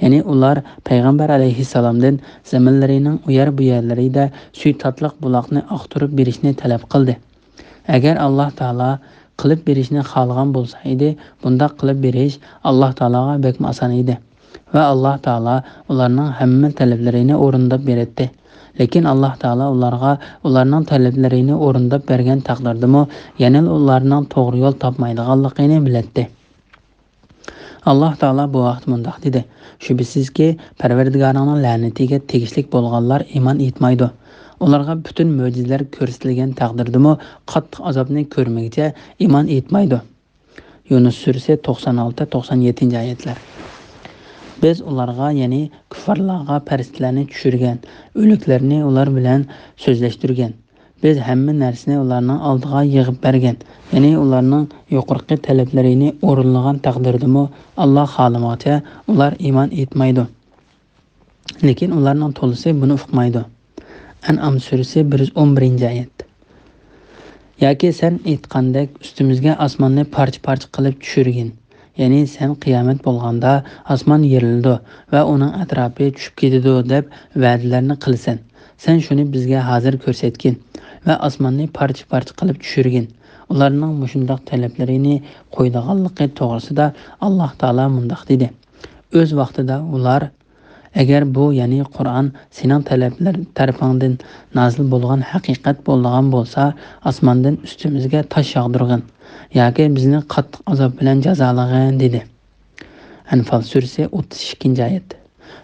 يەنى ئۇلار پەيغەمبەر ئەلەيھىسسالامدىن زېمىنلىرىنىڭ ئۇ يەر بۇ يەرلىرىدە سۈيى تاتلىق بۇلاقنى ئاقتۇرۇپ بېرىشنى تەلەپ قىلدى. ئەگەر ئاللاھ تائالا قىلىپ بېرىشنى خالىغان بولسا ئىدى، بۇنداق قىلىپ بېرىش ئاللاھ تائالاغا بەكمۇ ئاسان ئىدى. ۋە ئاللاھ تائالا ئۇلارنىڭ ھەممە تەلەپلىرىنى ئورۇنداپ بېرەتتى. لېكىن ئاللاھ تائالا ئۇلارغا ئۇلارنىڭ تەلەپلىرىنى ئورۇنداپ بەرگەن تەقدىردىمۇ، يەنىلا ئۇلارنىڭ توغرا يول تاپمايدىغانلىقىنى بىلەتتى. ئاللاھ تائالا بۇ ھەقتە مۇنداق دېدى: شۈبھىسىزكى، پەرۋەردىگارىڭنىڭ لەنىتىگە تېگىشلىك بولغانلار ئىمان ئېيتمايدۇ. ئۇلارغا پۈتۈن مۆجىزىلەر كۆرسىتىلگەن تەقدىردىمۇ، قاتتىق ئازابنى كۆرمىگۈچە ئىمان ئېيتمايدۇ. يۇنۇس سۈرىسى توقسان ئالتە، توقسان يەتتىنچى ئايەتلەر. بىز ئۇلارغا، يەنى كۇففارلارغا پەرىشتىلەرنى چۈشۈرگەن، ئۆلۈكلەرنى ئۇلار بىلەن سۆزلەشتۈرگەن. بىز ھەممە نەرسىنى ئۇلارنىڭ ئالدىغا يىغىپ بەرگەن، يەنى ئۇلارنىڭ يۇقىرىقى تەلەپلىرىنى ئورۇنلىغان تەقدىردىمۇ، ئاللاھ خالىمىغىچە ئۇلار ئىمان ئېيتمايدۇ. لېكىن ئۇلارنىڭ تولىسى بۇنى ئۇقمايدۇ. ئەنئام سۈرىسى بىر يۈز ئون بىرىنچى ئايەت. ياكى سەن ئېيتقاندەك ئۈستىمىزگە ئاسماننى پارچە-پارچە قىلىپ چۈشۈرگىن. يەنى سەن قىيامەت بولغاندا ئاسمان يېرىلىدۇ ۋە ئۇنىڭ ئەتراپى چۈشۈپ كېتىدۇ دەپ ۋەدىلەرنى قىلىسەن. سەن شۇنى بىزگە ھازىر كۆرسەتكىن ۋە ئاسماننى پارچە-پارچە قىلىپ چۈشۈرگىن. ئۇلارنىڭ مۇشۇنداق تەلەپلىرىنى قويىدىغانلىقى توغرىسىدا ئاللاھ تائالا مۇنداق دېدى: ئۆز ۋاقتىدا ئۇلار، ئەگەر بۇ، يەنى قۇرئان سېنىڭ تەلەپلەر-، تەرىپىڭدىن نازىل بولغان ھەقىقەت بولىدىغان بولسا، ئاسماندىن ئۈستىمىزگە تاش ياغدۇرغىن ياكى بىزنى قاتتىق ئازاب بىلەن جازالىغىن، دېدى. ئەنفال سۈرىسى ئوتتۇز ئىككىنچى ئايەت.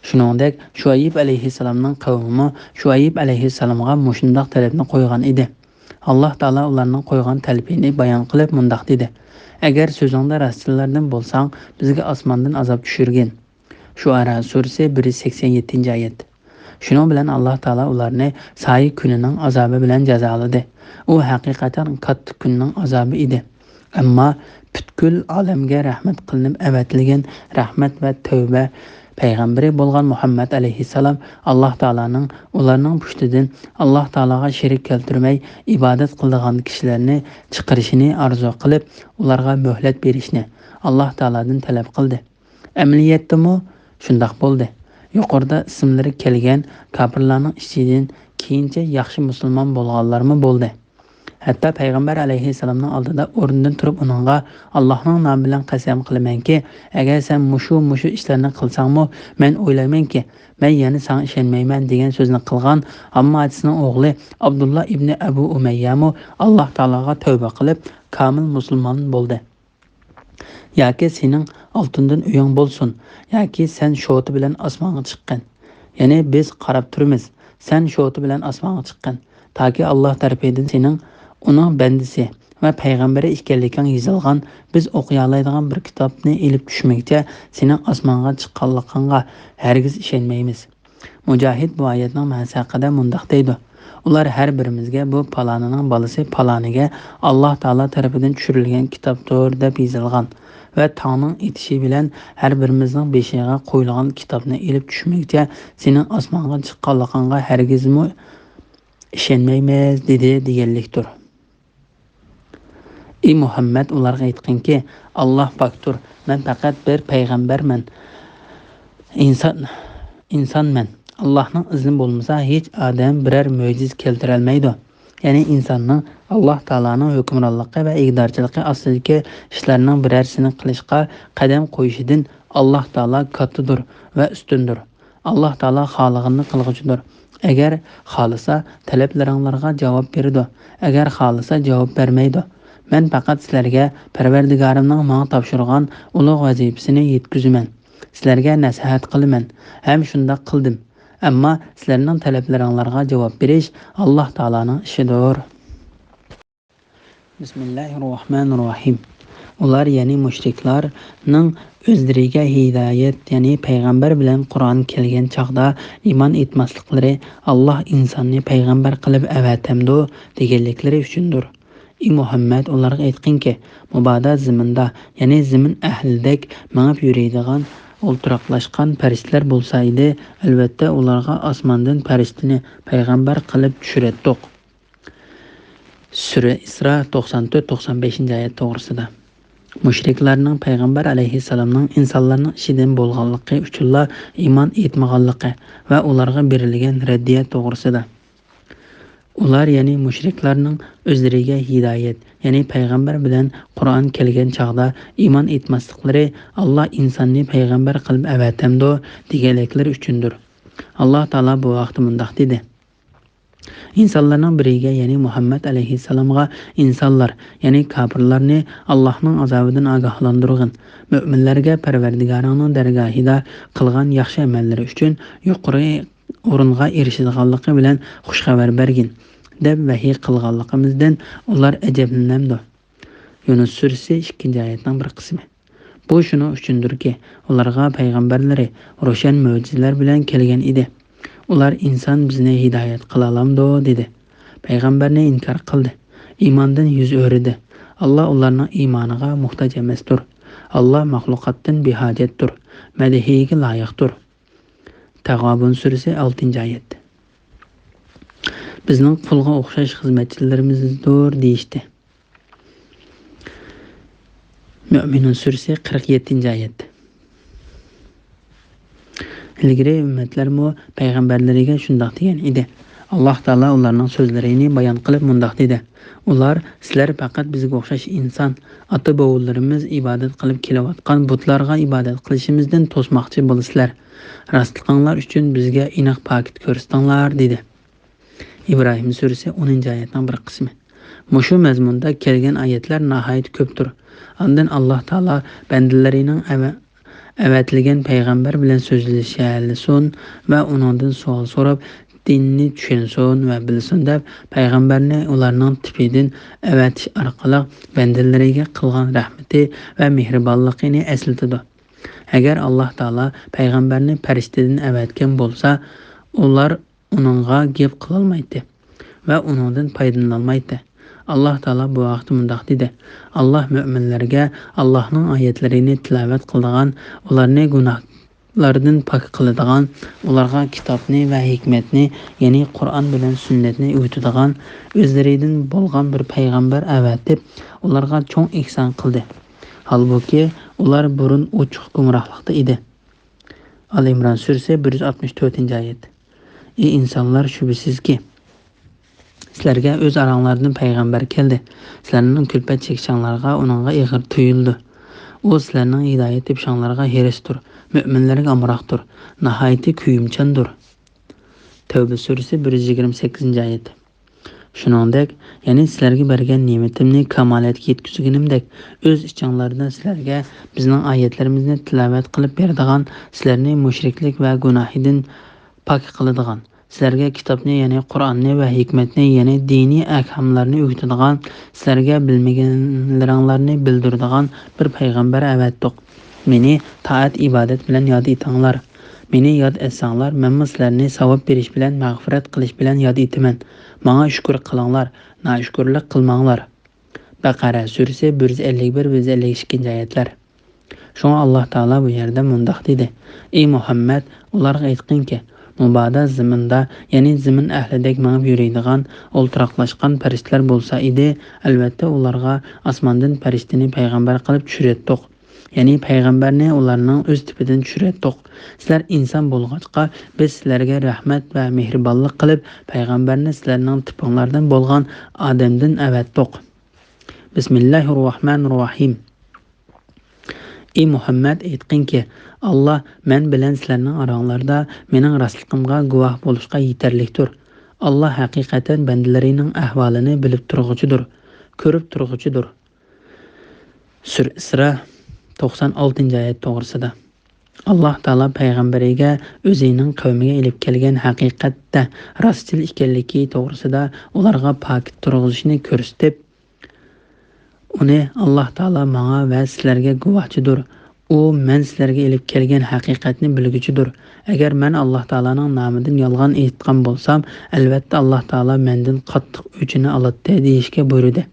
شۇنىڭدەك شۇئەيب ئەلەيھىسسالامنىڭ قەۋمىمۇ شۇئەيب ئەلەيھىسسالامغا مۇشۇنداق تەلەپنى قويغان ئىدى. ئاللاھ تائالا ئۇلارنىڭ قويغان تەلىپىنى بايان قىلىپ مۇنداق دېدى: ئەگەر سۆزۈڭدە راستچىللاردىن بولساڭ، بىزگە ئاسماندىن ئازاب چۈشۈرگىن. شۇئەرا سۈرىسى بىر يۈز سەكسەن يەتتىنچى ئايەت. شۇنىڭ بىلەن ئاللاھ تائالا ئۇلارنى سايە كۈنىنىڭ ئازابى بىلەن جازالىدى. ئۇ ھەقىقەتەن كاتتا كۈننىڭ ئازابى ئىدى. ئەمما پۈتكۈل ئالەمگە رەھمەت قىلىنىپ ئەۋەتىلگەن رەھمەت ۋە تەۋبە پەيغەمبىرى بولغان مۇھەممەد ئەلەيھىسسالام ئاللاھ تائالانىڭ ئۇلارنىڭ پۇشتىدىن ئاللاھ تائالاغا شېرىك كەلتۈرمەي ئىبادەت قىلىدىغان كىشىلەرنى چىقىرىشىنى ئارزۇ قىلىپ، ئۇلارغا مۆھلەت بېرىشنى ئاللاھ تائالادىن تەلەپ قىلدى. ئەمەلىيەتتىمۇ شۇنداق بولدى. يۇقىرىدا ئىسىملىرى كەلگەن كاپىرلارنىڭ ئىچىدىن كېيىنچە ياخشى مۇسۇلمان بولغانلارمۇ بولدى. ھەتتا پەيغەمبەر ئەلەيھىسسالامنىڭ ئالدىدا ئورنىدىن تۇرۇپ ئۇنىڭغا، ئاللاھنىڭ نامى بىلەن قەسەم قىلىمەنكى، ئەگەر سەن مۇشۇ، مۇشۇ ئىشلارنى قىلساڭمۇ، مەن ئويلايمەنكى، مەن يەنە ساڭا ئىشەنمەيمەن، دېگەن سۆزنى قىلغان ھامماتىسنىڭ ئوغلى ئابدۇللا ئىبنى ئەبۇ ئۇمەييەمۇ ئاللاھ تائالاغا تەۋبە قىلىپ، كامىل مۇسۇلمان بولدى. ياكى سېنىڭ ئالتۇندىن ئۆيۈڭ بولسۇن، ياكى سەن شوتا بىلەن ئاسمانغا چىققىن. يەنى بىز قاراپ تۇرىمىز، سەن شوتا بىلەن ئاسمانغا چىققىن. تاكى ئاللاھ تەرىپىدىن سېنىڭ ئۇنىڭ بەندىسى ۋە پەيغەمبىرى ئىكەنلىكىڭ يېزىلغان، بىز ئوقۇيالايدىغان بىر كىتابنى ئېلىپ چۈشمىگۈچە سېنىڭ ئاسمانغا چىققانلىقىڭغا ھەرگىز ئىشەنمەيمىز. مۇجاھىد بۇ ئايەتنىڭ مەنىسى ھەققىدە مۇنداق دەيدۇ: ئۇلار ھەر بىرىمىزگە بۇ پالانىنىڭ بالىسى پالانىگە ئاللاھ تائالا تەرىپىدىن چۈشۈرۈلگەن كىتابتۇر دەپ يېزىلغان ۋە تاڭنىڭ ئېتىشى بىلەن ھەر بىرىمىزنىڭ بېشىغا قويۇلغان كىتابنى ئېلىپ چۈشمىگۈچە سېنىڭ ئاسمانغا چىققانلىقىڭغا ھەرگىزمۇ ئىشەنمەيمىز دېدى دېگەنلىكتۇر. ئى مۇھەممەد، ئۇلارغا ئېيتقىنكى، ئاللاھ پاكتۇر، مەن پەقەت بىر پەيغەمبەرمەن، ئىنسان، ئىنسانمەن. ئاللاھنىڭ ئىزنى بولمىسا ھېچ ئادەم بىرەر مۆجىزە كەلتۈرەلمەيدۇ. يەنى ئىنساننىڭ ئاللاھ تائالانىڭ ھۆكۈمرانلىقى ۋە ئىگىدارچىلىقى ئاستىدىكى ئىشلارنىڭ بىرەرسىنى قىلىشقا قەدەم قويۇشىدىن ئاللاھ تائالا كاتتىدۇر ۋە ئۈستۈندۇر. ئاللاھ تائالا خالىغىنىنى قىلغۇچىدۇر. ئەگەر خالىسا، تەلەپلىرىڭلارغا جاۋاب بېرىدۇ. ئەگەر خالىسا، جاۋاب بەرمەيدۇ. مەن پەقەت سىلەرگە پەرۋەردىگارىمنىڭ ماڭا تاپشۇرغان ئۇلۇغ ۋەزىپىسىنى يەتكۈزىمەن. سىلەرگە نەسىھەت قىلىمەن ھەم شۇنداق قىلدىم. ئەمما سىلەرنىڭ تەلەپلىرىڭلارغا جاۋاب بېرىش ئاللاھ تائالانىڭ ئىشىدۇر. بىسمىللاھىررەھمانىررەھىم. ئۇلار، يەنى مۇشرىكلارنىڭ ئۆزلىرىگە ھىدايەت، يەنى پەيغەمبەر بىلەن قۇرئان كەلگەن چاغدا ئىمان ئېيتماسلىقلىرى، ئاللاھ ئىنساننى پەيغەمبەر قىلىپ ئەۋەتەمدۇ دېگەنلىكلىرى ئۈچۈندۇر. ئى مۇھەممەد، ئۇلارغا ئېيتقىنكى، مۇبادا زېمىندا، يەنى زېمىن ئەھلىدەك مېڭىپ يۈرىدىغان، ئولتۇراقلاشقان پەرىشتىلەر بولسا ئىدى، ئەلۋەتتە ئۇلارغا ئاسماندىن پەرىشتىنى پەيغەمبەر قىلىپ چۈشۈرەتتۇق. سۈرە ئىسرا توقسان تۆت، توقسان بەشىنچى ئايەت توغرىسىدا. مۇشرىكلارنىڭ پەيغەمبەر ئەلەيھىسسالامنىڭ ئىنسانلارنىڭ ئىچىدىن بولغانلىقى ئۈچۈنلا ئىمان ئېيتمىغانلىقى ۋە ئۇلارغا بېرىلگەن رەددىيە توغرىسىدا. ئۇلار، يەنى مۇشرىكلارنىڭ ئۆزلىرىگە ھىدايەت، يەنى پەيغەمبەر بىلەن قۇرئان كەلگەن چاغدا ئىمان ئېيتماسلىقلىرى، ئاللا ئىنساننى پەيغەمبەر قىلىپ ئەۋەتەمدۇ دېگەنلىكلىرى ئۈچۈندۇر. ئاللا تائالا بۇ ھەقتە مۇنداق دېدى: ئىنسانلارنىڭ بىرىگە، يەنى مۇھەممەد ئەلەيھىسسالامغا ئىنسانلار، يەنى كاپىرلارنى ئاللاھنىڭ ئازابىدىن ئاگاھلاندۇرغىن، مۆمىنلەرگە پەرۋەردىگارىڭنىڭ دەرگاھىدا قىلغان ياخشى ئەمەللىرى ئۈچۈن يۇقىرى ئورۇنغا ئېرىشىدىغانلىقى بىلەن خۇش خەۋەر بەرگىن، دەپ ۋەھىي قىلغانلىقىمىزدىن ئۇلار ئەجەبلىنەمدۇ؟ يۇنۇس سۈرىسى، ئىككىنچى ئايەتنىڭ بىر قىسمى. بۇ شۇنىڭ ئۈچۈندۇركى، ئۇلارغا پەيغەمبەرلىرى روشەن مۆجىزىلەر بىلەن كەلگەن ئىدى. ئۇلار، ئىنسان بىزنى ھىدايەت قىلالامدۇ؟ دېدى. پەيغەمبەرنى ئىنكار قىلدى. ئىماندىن يۈز ئۆرۈدى. ئاللا ئۇلارنىڭ ئىمانىغا موھتاج ئەمەستۇر. ئاللا مەخلۇقاتتىن بىھاجەتتۇر. مەدھىيەگە لايىقتۇر. تەغابۇن سۈرىسى، ئالتىنچى ئايەت. بىزنىڭ قۇلغا ئوخشاش خىزمەتچىلىرىمىزدۇر دېيىشتى. مۆمىنۇن سۈرىسى، قىرىق يەتتىنچى ئايەت. ئىلگىرى ئۈممەتلەرمۇ پەيغەمبەرلىرىگە شۇنداق دېگەن ئىدى. ئاللا تائالا ئۇلارنىڭ سۆزلىرىنى بايان قىلىپ مۇنداق دېدى: ئۇلار، سىلەر پەقەت بىزگە ئوخشاش ئىنسان، ئاتا-بوۋىلىرىمىز ئىبادەت قىلىپ كېلىۋاتقان بۇتلارغا ئىبادەت قىلىشىمىزدىن توسماقچى بولىسىلەر. راستلىقىڭلار ئۈچۈن بىزگە ئېنىق پاكىت كۆرسىتىڭلار، دېدى. ئىبراھىم سۈرىسى، ئونىنچى ئايەتنىڭ بىر قىسمى. مۇشۇ مەزمۇندا كەلگەن ئايەتلەر ناھايىتى كۆپتۇر. ئاندىن ئاللا تائالا بەندىلىرىنىڭ ئەۋە-، ئەۋەتىلگەن پەيغەمبەر بىلەن سۆزلىشەلىسۇن ۋە ئۇنىڭدىن سوئال سوراپ، دىننى چۈشەنسۇن ۋە بىلسۇن دەپ، پەيغەمبەرنى ئۇلارنىڭ تېپىدىن ئەۋەتىش ئارقىلىق بەندىلىرىگە قىلغان رەھمىتى ۋە مېھرىبانلىقىنى ئەسلىتىدۇ. ئەگەر ئاللا تائالا پەيغەمبەرنى پەرىشتىدىن ئەۋەتكەن بولسا، ئۇلار ئۇنىڭغا گەپ قىلالمايتتى ۋە ئۇنىڭدىن پايدىلىنالمايتتى. ئاللا تائالا بۇ ھەقتە مۇنداق دېدى: ئاللا مۆمىنلەرگە ئاللانىڭ ئايەتلىرىنى تىلاۋەت قىلىدىغان، ئۇلارنى گۇناھلاردىن پاك قىلىدىغان، ئۇلارغا كىتابنى ۋە ھېكمەتنى، يەنى قۇرئان بىلەن سۈننەتنى ئۆگىتىدىغان، ئۆزلىرىدىن بولغان بىر پەيغەمبەر ئەۋەتىپ، ئۇلارغا چوڭ ئېھسان قىلدى. ھالبۇكى، ئۇلار بۇرۇن ئوچۇق گۇمراھلىقتا ئىدى. ئال ئىمران سۈرىسى، بىر يۈز ئاتمىش تۆتىنچى ئايەت. ئى ئىنسانلار، شۈبھىسىزكى، سىلەرگە ئۆز ئاراڭلاردىن پەيغەمبەر كەلدى. سىلەرنىڭ كۈلپەت چېكىشىڭلارغا ئۇنىڭغا ئېغىر تۇيۇلىدۇ. ئۇ سىلەرنىڭ ھىدايەت تېپىشىڭلارغا ھېرىستۇر، مۆمىنلەرگە ئامراقتۇر، ناھايىتى كۆيۈمچاندۇر. تەۋبە سۈرىسى، بىر يۈز يىگىرمە سەككىزىنچى ئايەت. شۇنىڭدەك، يەنى سىلەرگە بەرگەن نېمىتىمنى كامالەتكە يەتكۈزگىنىمدەك، ئۆز ئىچىڭلاردىن سىلەرگە بىزنىڭ ئايەتلىرىمىزنى تىلاۋەت قىلىپ بېرىدىغان، سىلەرنى مۇشرىكلىك ۋە گۇناھىدىن پاك قىلىدىغان، سىلەرگە كىتابنى، يەنى قۇرئاننى ۋە ھېكمەتنى، يەنى دىنىي ئەھكاملارنى ئۆگىتىدىغان، سىلەرگە بىلمىگەنلىرىڭلارنى بىلدۈرىدىغان بىر پەيغەمبەر ئەۋەتتۇق. مېنى تائەت-ئىبادەت بىلەن ياد ئېتىڭلار. مېنى ياد ئەتسەڭلار، مەنمۇ سىلەرنى ساۋاب بېرىش بىلەن، مەغپىرەت قىلىش بىلەن ياد ئېتىمەن. ماڭا شۈكۈر قىلىڭلار، ناشۈكۈرلۈك قىلماڭلار. بەقەرە سۈرىسى بىر يۈز ئەللىك بىر، بىر يۈز ئەللىك ئىككىنچى ئايەتلەر. شۇڭا ئاللاھ تائالا بۇ يەردە مۇنداق دېدى: ئى مۇھەممەد، ئۇلارغا ئېيتقىنكى، مۇبادا زېمىندا، يەنى زېمىن ئەھلىدەك مېڭىپ يۈرىدىغان، ئولتۇراقلاشقان پەرىشتىلەر بولسا ئىدى، ئەلۋەتتە ئۇلارغا ئاسماندىن پەرىشتىنى پەيغەمبەر قىلىپ چۈشۈرەتتۇق. يەنى پەيغەمبەرنى ئۇلارنىڭ ئۆز تېپىدىن چۈشۈرەتتۇق. سىلەر ئىنسان بولغاچقا، بىز سىلەرگە رەھمەت ۋە مېھرىبانلىق قىلىپ، پەيغەمبەرنى سىلەرنىڭ تىپىڭلاردىن بولغان ئادەمدىن ئەۋەتتۇق. بىسمىللاھىر راھمانىر راھىم. ئى مۇھەممەد، ئېيتقىنكى، ئاللاھ مەن بىلەن سىلەرنىڭ ئاراڭلاردا مېنىڭ راستلىقىمغا گۇۋاھ بولۇشقا يېتەرلىكتۇر. ئاللاھ ھەقىقەتەن بەندىلىرىنىڭ ئەھۋالىنى بىلىپ تۇرغۇچىدۇر، كۆرۈپ تۇرغۇچىدۇر. سۈرە ئىسرا، توقسان ئالتىنچى ئايەت توغرىسىدا. ئاللاھ تائالا پەيغەمبىرىگە ئۆزىنىڭ قەۋمىگە ئېلىپ كەلگەن ھەقىقەتتە راستچىل ئىكەنلىكى توغرىسىدا ئۇلارغا پاكىت تۇرغۇزۇشنى كۆرسىتىپ، ئۇنى ئاللاھ تائالا ماڭا ۋە سىلەرگە گۇۋاھچىدۇر. ئۇ مەن سىلەرگە ئېلىپ كەلگەن ھەقىقەتنى بىلگۈچىدۇر. ئەگەر مەن ئاللاھ تائالانىڭ نامىدىن يالغان ئېيتقان بولسام، ئەلۋەتتە ئاللاھ تائالا مەندىن قاتتىق ئۆچىنى ئالاتتى، دېيىشكە بۇيرۇدى.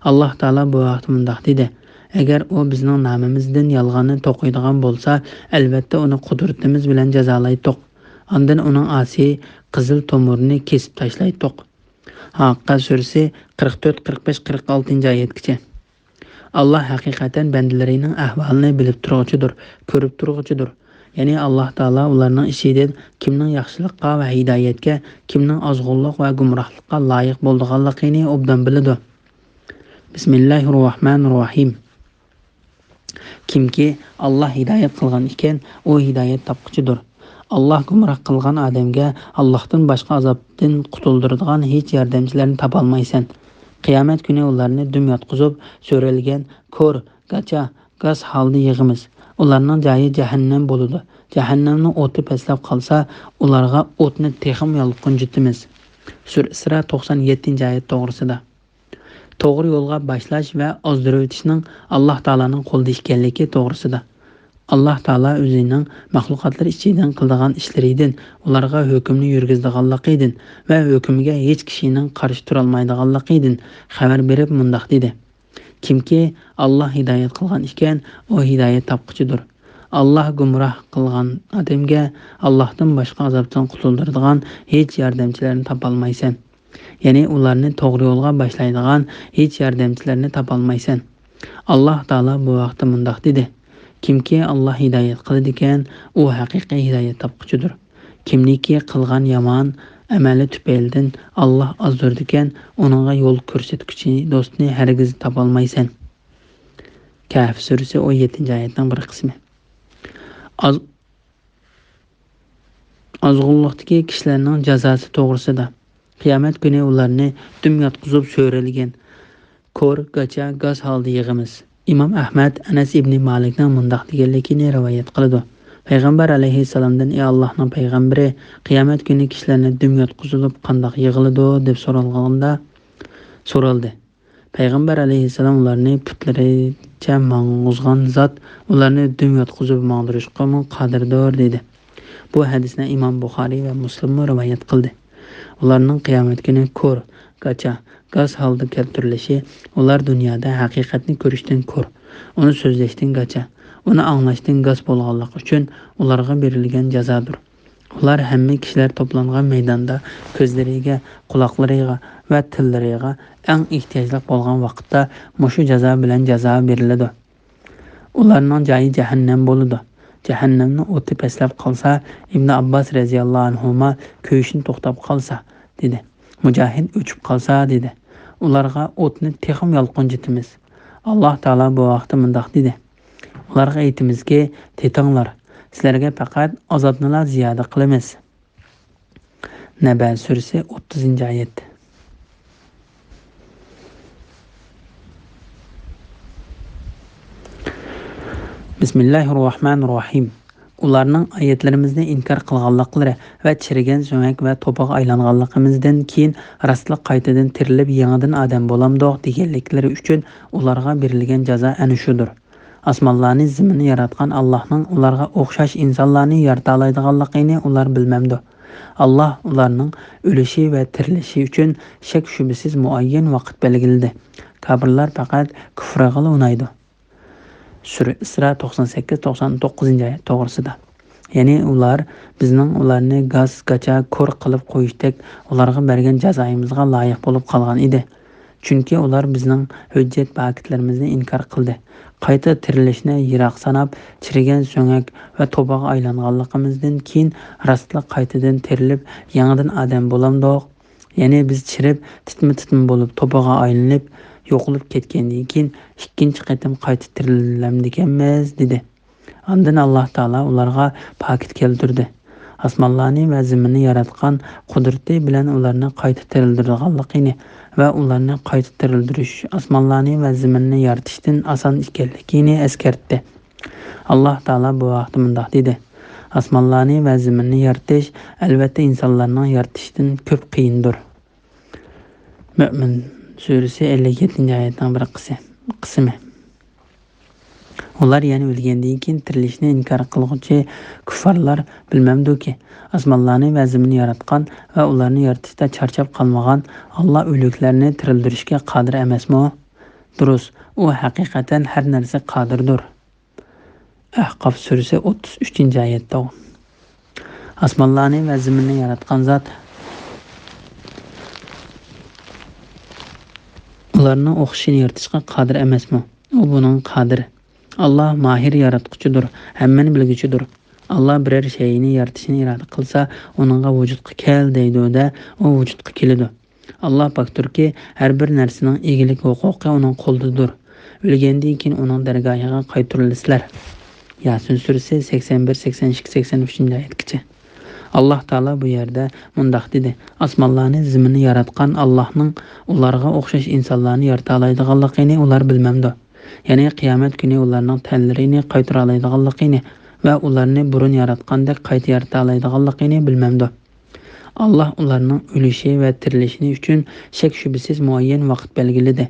ئاللاھ تائالا بۇ ھەقتە مۇنداق دېدى: ئەگەر ئۇ بىزنىڭ نامىمىزدىن يالغاننى توقۇيدىغان بولسا، ئەلۋەتتە ئۇنى قۇدرىتىمىز بىلەن جازالايتتۇق. ئاندىن ئۇنىڭ ئاسىي قىزىل تومۇرىنى كېسىپ تاشلايتتۇق. ھاققە سۈرىسى قىرىق تۆت، قىرىق بەش، قىرىق ئالتىنچى ئايەتكىچە. ئاللاھ ھەقىقەتەن بەندىلىرىنىڭ ئەھۋالىنى بىلىپ تۇرغۇچىدۇر، كۆرۈپ تۇرغۇچىدۇر. يەنى ئاللاھ تائالا ئۇلارنىڭ ئىچىدىن كىمنىڭ ياخشىلىققا ۋە ھىدايەتكە، كىمنىڭ ئازغۇنلۇق ۋە گۇمراھلىققا لايىق بولىدىغانلىقىنى ئوبدان بىلىدۇ. بىسمىللاھىر راھمانىر راھىم. كىمكى ئاللاھ ھىدايەت قىلغان ئىكەن، ئۇ ھىدايەت تاپقۇچىدۇر. ئاللاھ گۇمراھ قىلغان ئادەمگە ئاللاھتىن باشقا ئازابتىن قۇتۇلدۇرىدىغان ھېچ ياردەمچىلەرنى تاپالمايسەن. قىيامەت كۈنى ئۇلارنى دۈم ياتقۇزۇپ، سۆرەلگەن كور، گاچا، گاس ھالدا يىغىمىز. ئۇلارنىڭ جايى جەھەننەم بولىدۇ. جەھەننەمنىڭ ئوتى پەسلەپ قالسا، ئۇلارغا ئوتنى تېخىمۇ يالقۇنجىتىمىز. سۈرە ئىسرا، توقسان يەتتىنچى ئايەت توغرىسىدا. توغرا يولغا باشلاش ۋە ئازدۇرۇۋېتىشنىڭ ئاللاھ تائالانىڭ قولىدا ئىكەنلىكى توغرىسىدا. ئاللاھ تائالا ئۆزىنىڭ مەخلۇقاتلىرى ئىچىدىن قىلىدىغان ئىشلىرىدىن، ئۇلارغا ھۆكۈمنى يۈرگۈزىدىغانلىقىدىن ۋە ھۆكۈمگە ھېچ كىشىنىڭ قارشى تۇرالمايدىغانلىقىدىن خەۋەر بېرىپ مۇنداق دېدى: كىمكى ئاللاھ ھىدايەت قىلغان ئىكەن، ئۇ ھىدايەت تاپقۇچىدۇر. ئاللاھ گۇمراھ قىلغان ئادەمگە ئاللاھتىن باشقا ئازابتىن قۇتۇلدۇرىدىغان ھېچ ياردەمچىلەرنى تاپالمايسەن. يەنى ئۇلارنى توغرا يولغا باشلايدىغان ھېچ ياردەمچىلەرنى تاپالمايسەن. ئاللاھ تائالا بۇ ھەقتە مۇنداق دېدى: كىمكى ئاللاھ ھىدايەت قىلىدىكەن، ئۇ ھەقىقىي ھىدايەت تاپقۇچىدۇر. كىمنىكى قىلغان يامان ئەمەلى تۈپەيلىدىن ئاللاھ ئازدۇرىدىكەن، ئۇنىڭغا يول كۆرسەتكۈچى دوستنى ھەرگىز تاپالمايسەن. كەھف سۈرىسى ئون يەتتىنچى ئايەتنىڭ بىر قىسمى. ئاز-، ئازغۇنلۇقتىكى كىشىلەرنىڭ جازاسى توغرىسىدا. قىيامەت كۈنى ئۇلارنى دۈم ياتقۇزۇپ سۆرەلگەن كور، گاچا، گاس ھالدا يىغىمىز. ئىمام ئەھمەد ئەنەس ئىبنى مالىكنىڭ مۇنداق دېگەنلىكىنى رىۋايەت قىلىدۇ. پەيغەمبەر ئەلەيھىسسالامدىن: ئى ئاللاھنىڭ پەيغەمبىرى، قىيامەت كۈنى كىشىلەرنى دۈم ياتقۇزۇلۇپ قانداق يىغىلىدۇ؟ دەپ سورالغاندا سورالدى. پەيغەمبەر ئەلەيھىسسالام ئۇلارنى پۇتلىرىچە ماڭغۇزغان زات ئۇلارنى دۈم ياتقۇزۇپ ماڭدۇرۇشقىمۇ قادىردۇر، دېدى. بۇ ھەدىسنى ئىمام بۇخارىي ۋە مۇسلىممۇ رىۋايەت قىلدى. ئۇلارنىڭ قىيامەت كۈنى كور، گاچا، گاس ھالدا كەلتۈرۈلۈشى ئۇلار دۇنيادا ھەقىقەتنى كۆرۈشتىن كور، ئۇنى سۆزلەشتىن گاچا، ئۇنى ئاڭلاشتىن گاس بولغانلىقى ئۈچۈن ئۇلارغا بېرىلگەن جازادۇر. ئۇلار ھەممە كىشىلەر توپلانغان مەيداندا كۆزلىرىگە، قۇلاقلىرىغا ۋە تىللىرىغا ئەڭ ئېھتىياجلىق بولغان ۋاقىتتا مۇشۇ جازا بىلەن جازا بېرىلىدۇ. ئۇلارنىڭ جايى جەھەننەم بولىدۇ. جەھەننەمنىڭ ئوتى پەسلەپ قالسا، ئىبنى ئابباس رەزىياللاھۇ ئەنھۇما كۆيۈشنى توختاپ قالسا، دېدى. مۇجاھىد ئۆچۈپ قالسا، دېدى. ئۇلارغا ئوتنى تېخىمۇ يالقۇنجىتىمىز. ئاللاھ تائالا بۇ ھەقتە مۇنداق دېدى: ئۇلارغا ئېيتىمىزكى، تېتىڭلار، سىلەرگە پەقەت ئازابنىلا زىيادە قىلىمىز. نەبە سۈرىسى، ئوتتۇزىنچى ئايەت. بىسمىللاھىر راھمانىر راھىم. ئۇلارنىڭ ئايەتلىرىمىزنى ئىنكار قىلغانلىقلىرى ۋە چىرىگەن سۆڭەك ۋە توپىغا ئايلانغانلىقىمىزدىن كېيىن، راستلىق قايتىدىن تىرىلىپ، يېڭىدىن ئادەم بولامدۇق دېگەنلىكلىرى ئۈچۈن ئۇلارغا بېرىلگەن جازا ئەنە شۇدۇر. ئاسمانلارنى، زېمىننى ياراتقان ئاللاھنىڭ ئۇلارغا ئوخشاش ئىنسانلارنى يارىتالايدىغانلىقىنى ئۇلار بىلمەمدۇ؟ ئاللاھ ئۇلارنىڭ ئۆلۈشى ۋە تىرىلىشى ئۈچۈن شەك-شۈبھىسىز مۇئەييەن ۋاقىت بەلگىلىدى. كاپىرلار پەقەت كۇفرىغىلا ئۇنايدۇ. سۈرە ئىسرا توقسان سەككىز، توقسان توققۇزىنچى ئايەت توغرىسىدا. يەنى ئۇلار، بىزنىڭ ئۇلارنى گاس-گاچا كور قىلىپ قويۇشتەك ئۇلارغا بەرگەن جازايىمىزغا لايىق بولۇپ قالغان ئىدى. چۈنكى ئۇلار بىزنىڭ ھۆججەت پاكىتلىرىمىزنى ئىنكار قىلدى. قايتا تىرىلىشنى يىراق ساناپ، چىرىگەن سۆڭەك ۋە توبىغا ئايلانغانلىقىمىزدىن كېيىن راستلا قايتىدىن تىرىلىپ، يېڭىدىن ئادەم بولامدۇق؟ يەنى بىز چىرىپ، تىتما-تىتما بولۇپ، توپىغا ئايلىنىپ، يوقىلىپ كەتكەندىن كېيىن ئىككىنچى قېتىم قايتا تىرىلەمدىكەنمىز؟ دېدى. ئاندىن ئاللاھ تائالا ئۇلارغا پاكىت كەلتۈردى. ئاسمانلارنى ۋە زېمىننى ياراتقان قۇدرىتى بىلەن ئۇلارنى قايتا تىرىلدۈرىدىغانلىقىنى ۋە ئۇلارنى قايتا تىرىلدۈرۈش ئاسمانلارنى ۋە زېمىننى يارىتىشتىن ئاسان ئىكەنلىكىنى ئەسكەرتتى. ئاللاھ تائالا بۇ ھەقتە مۇنداق دېدى: ئاسمانلارنى ۋە زېمىننى يارىتىش، ئەلۋەتتە، ئىنسانلارنىڭ يارىتىشتىن كۆپ قىيىندۇر. مۆمىن سۈرىسى ئەللىك يەتتىنچى ئايەتنىڭ بىر قىسى-، قىسمى. ئۇلار يەنە ئۆلگەندىن كېيىن تىرىلىشنى ئىنكار قىلغۇچى كۇففارلار بىلمەمدۇكى، ئاسمانلارنى ۋە زېمىننى ياراتقان ۋە ئۇلارنى يارىتىشتا چارچاپ قالمىغان ئاللاھ ئۆلۈكلەرنى تىرىلدۈرۈشكە قادىر ئەمەسمۇ؟ دۇرۇس، ئۇ ھەقىقەتەن ھەر نەرسىگە قادىردۇر. ئەھقاف سۈرىسى ئوتتۇز ئۈچىنچى ئايەتتە ئۇ. ئاسمانلارنى ۋە زېمىننى ياراتقان زات ئۇلارنىڭ ئوخشىشىنى يارىتىشقا قادىر ئەمەسمۇ؟ ئۇ بۇنىڭغا قادىر. ئاللاھ ماھىر ياراتقۇچىدۇر، ھەممىنى بىلگۈچىدۇر. ئاللاھ بىرەر شەيئىنى يارىتىشنى ئىرادە قىلسا، ئۇنىڭغا ۋۇجۇدقا كەل دەيدۇ-دە، ئۇ ۋۇجۇدقا كېلىدۇ. ئاللاھ پاكتۇركى، ھەر بىر نەرسىنىڭ ئىگىلىك ھوقۇقى ئۇنىڭ قولىدىدۇر. ئۆلگەندىن كېيىن ئۇنىڭ دەرگاھىغا قايتۇرۇلىسىلەر. ياسىن سۈرىسى سەكسەن بىر، سەكسەن ئىككى، سەكسەن ئۈچىنچى ئايەتكىچە. ئاللاھ تائالا بۇ يەردە مۇنداق دېدى: ئاسمانلارنى، زېمىننى ياراتقان ئاللاھنىڭ ئۇلارغا ئوخشاش ئىنسانلارنى يارىتالايدىغانلىقىنى ئۇلار بىلمەمدۇ؟ يەنى قىيامەت كۈنى ئۇلارنىڭ تەنلىرىنى قايتۇرالايدىغانلىقىنى ۋە ئۇلارنى بۇرۇن ياراتقاندەك قايتا يارىتالايدىغانلىقىنى بىلمەمدۇ؟ ئاللاھ ئۇلارنىڭ ئۆلۈشى ۋە تىرىلىشىنى ئۈچۈن شەك-شۈبھىسىز مۇئەييەن ۋاقىت بەلگىلىدى.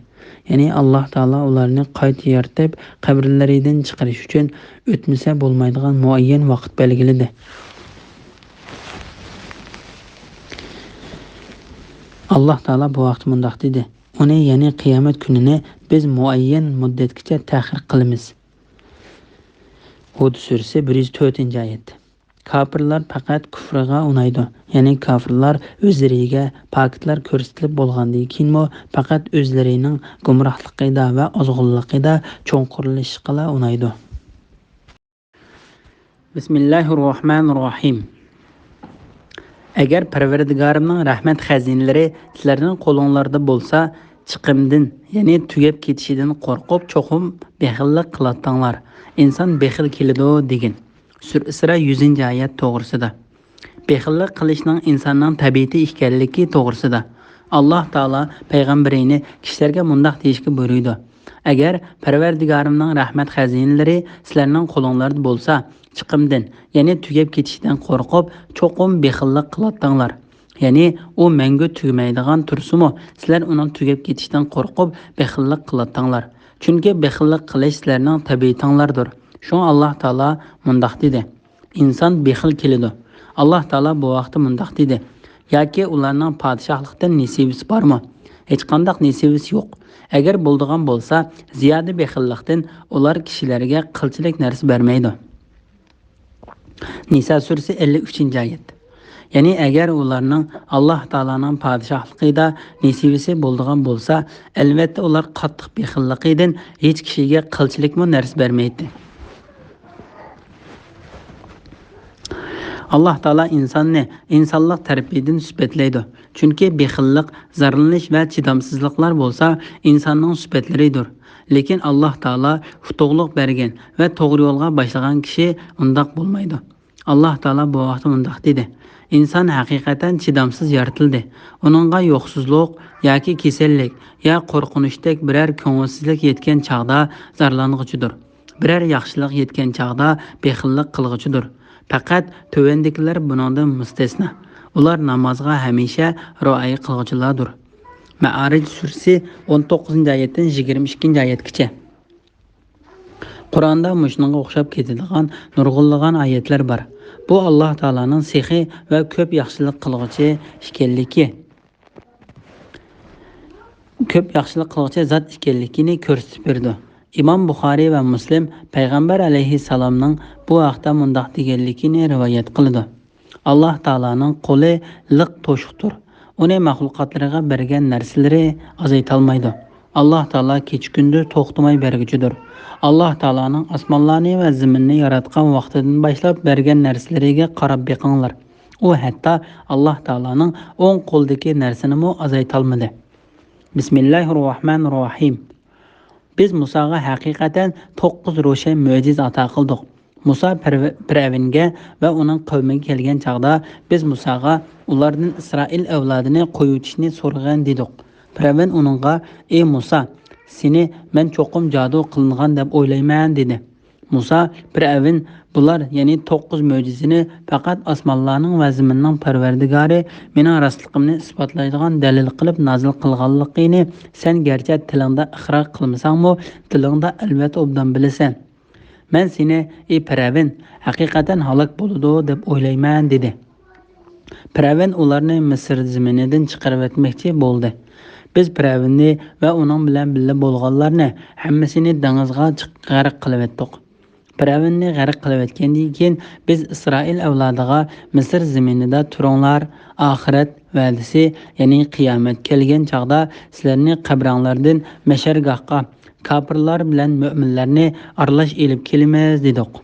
يەنى ئاللاھ تائالا ئۇلارنى قايتا يارىتىپ، قەبرىلىرىدىن چىقىرىش ئۈچۈن ئۆتمىسە بولمايدىغان مۇئەييەن ۋاقىت بەلگىلىدى. ئاللاھ تائالا بۇ ھەقتە مۇنداق دېدى: ئۇنى، يەنى قىيامەت كۈنىنى بىز مۇئەييەن مۇددەتكىچە تەخىر قىلىمىز. ھۇد سۈرىسى بىر يۈز تۆتىنچى ئايەت. كاپىرلار پەقەت كۇفرىغا ئۇنايدۇ. يەنى كاپىرلار ئۆزلىرىگە پاكىتلار كۆرسىتىلىپ بولغاندىن كېيىنمۇ پەقەت ئۆزلىرىنىڭ گۇمراھلىقىدا ۋە ئازغۇنلۇقىدا چوڭقۇرلىشىشقىلا ئۇنايدۇ. بىسمىللاھىررەھمانىررەھىم. ئەگەر پەرۋەردىگارىمنىڭ رەھمەت خەزىنىلىرى سىلەرنىڭ قولۇڭلاردا بولسا، چىقىمدىن، يەنى تۈگەپ كېتىشىدىن قورقۇپ، چوقۇم بېخىللىق قىلاتتىڭلار. ئىنسان بېخىل كېلىدۇ، دېگىن. سۈرە ئىسرا يۈزىنچى ئايەت توغرىسىدا. بېخىللىق قىلىشنىڭ ئىنساننىڭ تەبىئىتى ئىكەنلىكى توغرىسىدا. ئاللاھ تائالا پەيغەمبىرىنى كىشىلەرگە مۇنداق دېيىشكە بۇيرۇيدۇ: ئەگەر پەرۋەردىگارىمنىڭ رەھمەت خەزىنىلىرى سىلەرنىڭ قولۇڭلاردا بولسا، چىقىمدىن، يەنى تۈگەپ كېتىشىدىن قورقۇپ، چوقۇم بېخىللىق قىلاتتىڭلار. يەنى ئۇ مەڭگۈ تۈگىمەيدىغان تۇرسىمۇ، سىلەر ئۇنىڭ تۈگەپ كېتىشىدىن قورقۇپ، بېخىللىق قىلاتتىڭلار. چۈنكى بېخىللىق قىلىش سىلەرنىڭ تەبىئىتىڭلاردۇر. شۇڭا ئاللاھ تائالا مۇنداق دېدى: ئىنسان بېخىل كېلىدۇ. ئاللاھ تائالا بۇ ھەقتە مۇنداق دېدى: ياكى ئۇلارنىڭ پادىشاھلىقتىن نېسىۋىسى بارمۇ؟ ھېچقانداق نېسىۋىسى يوق. ئەگەر بولىدىغان بولسا، زىيادە بېخىللىقتىن ئۇلار كىشىلەرگە قىلچىلىك نەرسە بەرمەيدۇ. نىسا سۈرىسى ئەللىك ئۈچىنچى ئايەت. يەنى ئەگەر ئۇلارنىڭ ئاللاھ تائالانىڭ پادىشاھلىقىدا نېسىۋىسى بولىدىغان بولسا، ئەلۋەتتە ئۇلار قاتتىق بېخىللىقىدىن ھېچ كىشىگە قىلچىلىكمۇ نەرسە بەرمەيتتى. ئاللاھ تائالا ئىنساننى ئىنسانلىق تەرىپىدىن سۈپەتلەيدۇ. چۈنكى بېخىللىق، زارلىنىش ۋە چىدامسىزلىقلار بولسا ئىنساننىڭ سۈپەتلىرىدۇر. لېكىن ئاللاھ تائالا ئۇتۇقلۇق بەرگەن ۋە توغرا يولغا باشلىغان كىشى ئۇنداق بولمايدۇ. ئاللاھ تائالا بۇ ھەقتە مۇنداق دېدى: ئىنسان ھەقىقەتەن چىدامسىز يارىتىلدى. ئۇنىڭغا يوقسۇزلۇق ياكى كېسەللىك يا قورقۇنچتەك بىرەر كۆڭۈلسىزلىك يەتكەن چاغدا زارلانغۇچىدۇر. بىرەر ياخشىلىق يەتكەن چاغدا بېخىللىق قىلغۇچىدۇر. پەقەت تۆۋەندىكىلەر بۇنىڭدىن مۇستەسنا. ئۇلار نامازغا ھەمىشە رىئايە قىلغۇچىلاردۇر. مەئارىج سۈرىسى ئون توققۇزىنچى ئايەتتىن يىگىرمە ئىككىنچى ئايەتكىچە. قۇرئاندا مۇشۇنىڭغا ئوخشاپ كېتىدىغان نۇرغۇنلىغان ئايەتلەر بار. بۇ ئاللاھ تائالانىڭ سېخىي ۋە كۆپ ياخشىلىق قىلغۇچى ئىكەنلىكى، كۆپ ياخشىلىق قىلغۇچى زات ئىكەنلىكىنى كۆرسىتىپ بېرىدۇ. ئىمام بۇخارىي ۋە مۇسلىم پەيغەمبەر ئەلەيھىسسالامنىڭ بۇ ھەقتە مۇنداق دېگەنلىكىنى رىۋايەت قىلىدۇ: ئاللاھ تائالانىڭ قولى لىق توشۇقتۇر. ئۇنى مەخلۇقاتلىرىغا بەرگەن نەرسىلىرى ئازايتالمايدۇ. ئاللاھ تائالا كېچە-كۈندۈز توختىماي بەرگۈچىدۇر. ئاللاھ تائالانىڭ ئاسمانلارنى ۋە زېمىننى ياراتقان ۋاقتىدىن باشلاپ بەرگەن نەرسىلىرىگە قاراپ بېقىڭلار. ئۇ ھەتتا ئاللاھ تائالانىڭ ئوڭ قولىدىكى نەرسىنىمۇ ئازايتالمىدى. بىسمىللاھىررەھمانىررەھىم. بىز مۇساغا ھەقىقەتەن توققۇز روشەن مۆجىزە ئاتا قىلدۇق. مۇسا پىرۋ-، پىرئەۋنگە ۋە ئۇنىڭ قەۋمىگە كەلگەن چاغدا، بىز مۇساغا ئۇلاردىن ئىسرائىل ئەۋلادىنى قويۇۋېتىشنى سورىغىن دېدۇق. پىرئەۋن ئۇنىڭغا: ئى مۇسا، سېنى مەن چوقۇم جادۇ قىلىنغان دەپ ئويلايمەن دېدى. مۇسا پىرئەۋن بۇلار، يەنى توققۇز مۆجىزىنى پەقەت ئاسمانلارنىڭ ۋە زېمىننىڭ پەرۋەردىگارى مېنىڭ راستلىقىمنى ئىسپاتلايدىغان دەلىل قىلىپ نازىل قىلغانلىقىنى سەن گەرچە تىلىڭدا ئىقرار قىلمىساڭمۇ، دىلىڭدا ئەلۋەتتە ئوبدان بىلىسەن. مەن سېنى، ئى پىرئەۋن، ھەقىقەتەن ھالاك بولىدۇ دەپ ئويلايمەن دېدى. پىرئەۋن ئۇلارنى مىسىر زېمىنىدىن چىقىرىۋەتمەكچى بولدى. بىز پىرئەۋننى ۋە ئۇنىڭ بىلەن بىللە بولغانلارنى ھەممىسىنى دېڭىزغا چىق-، غەرق قىلىۋەتتۇق. پىرئەۋننى غەرق قىلىۋەتكەندىن كېيىن، بىز ئىسرائىل ئەۋلادىغا مىسىر زېمىنىدا تۇرۇڭلار، ئاخىرەت ۋەدىسى، يەنى قىيامەت كەلگەن چاغدا سىلەرنى قەبرەڭلاردىن مەشەرگاھقا كاپىرلار بىلەن مۆمىنلەرنى ئارىلاش ئېلىپ كېلىمىز دېدۇق.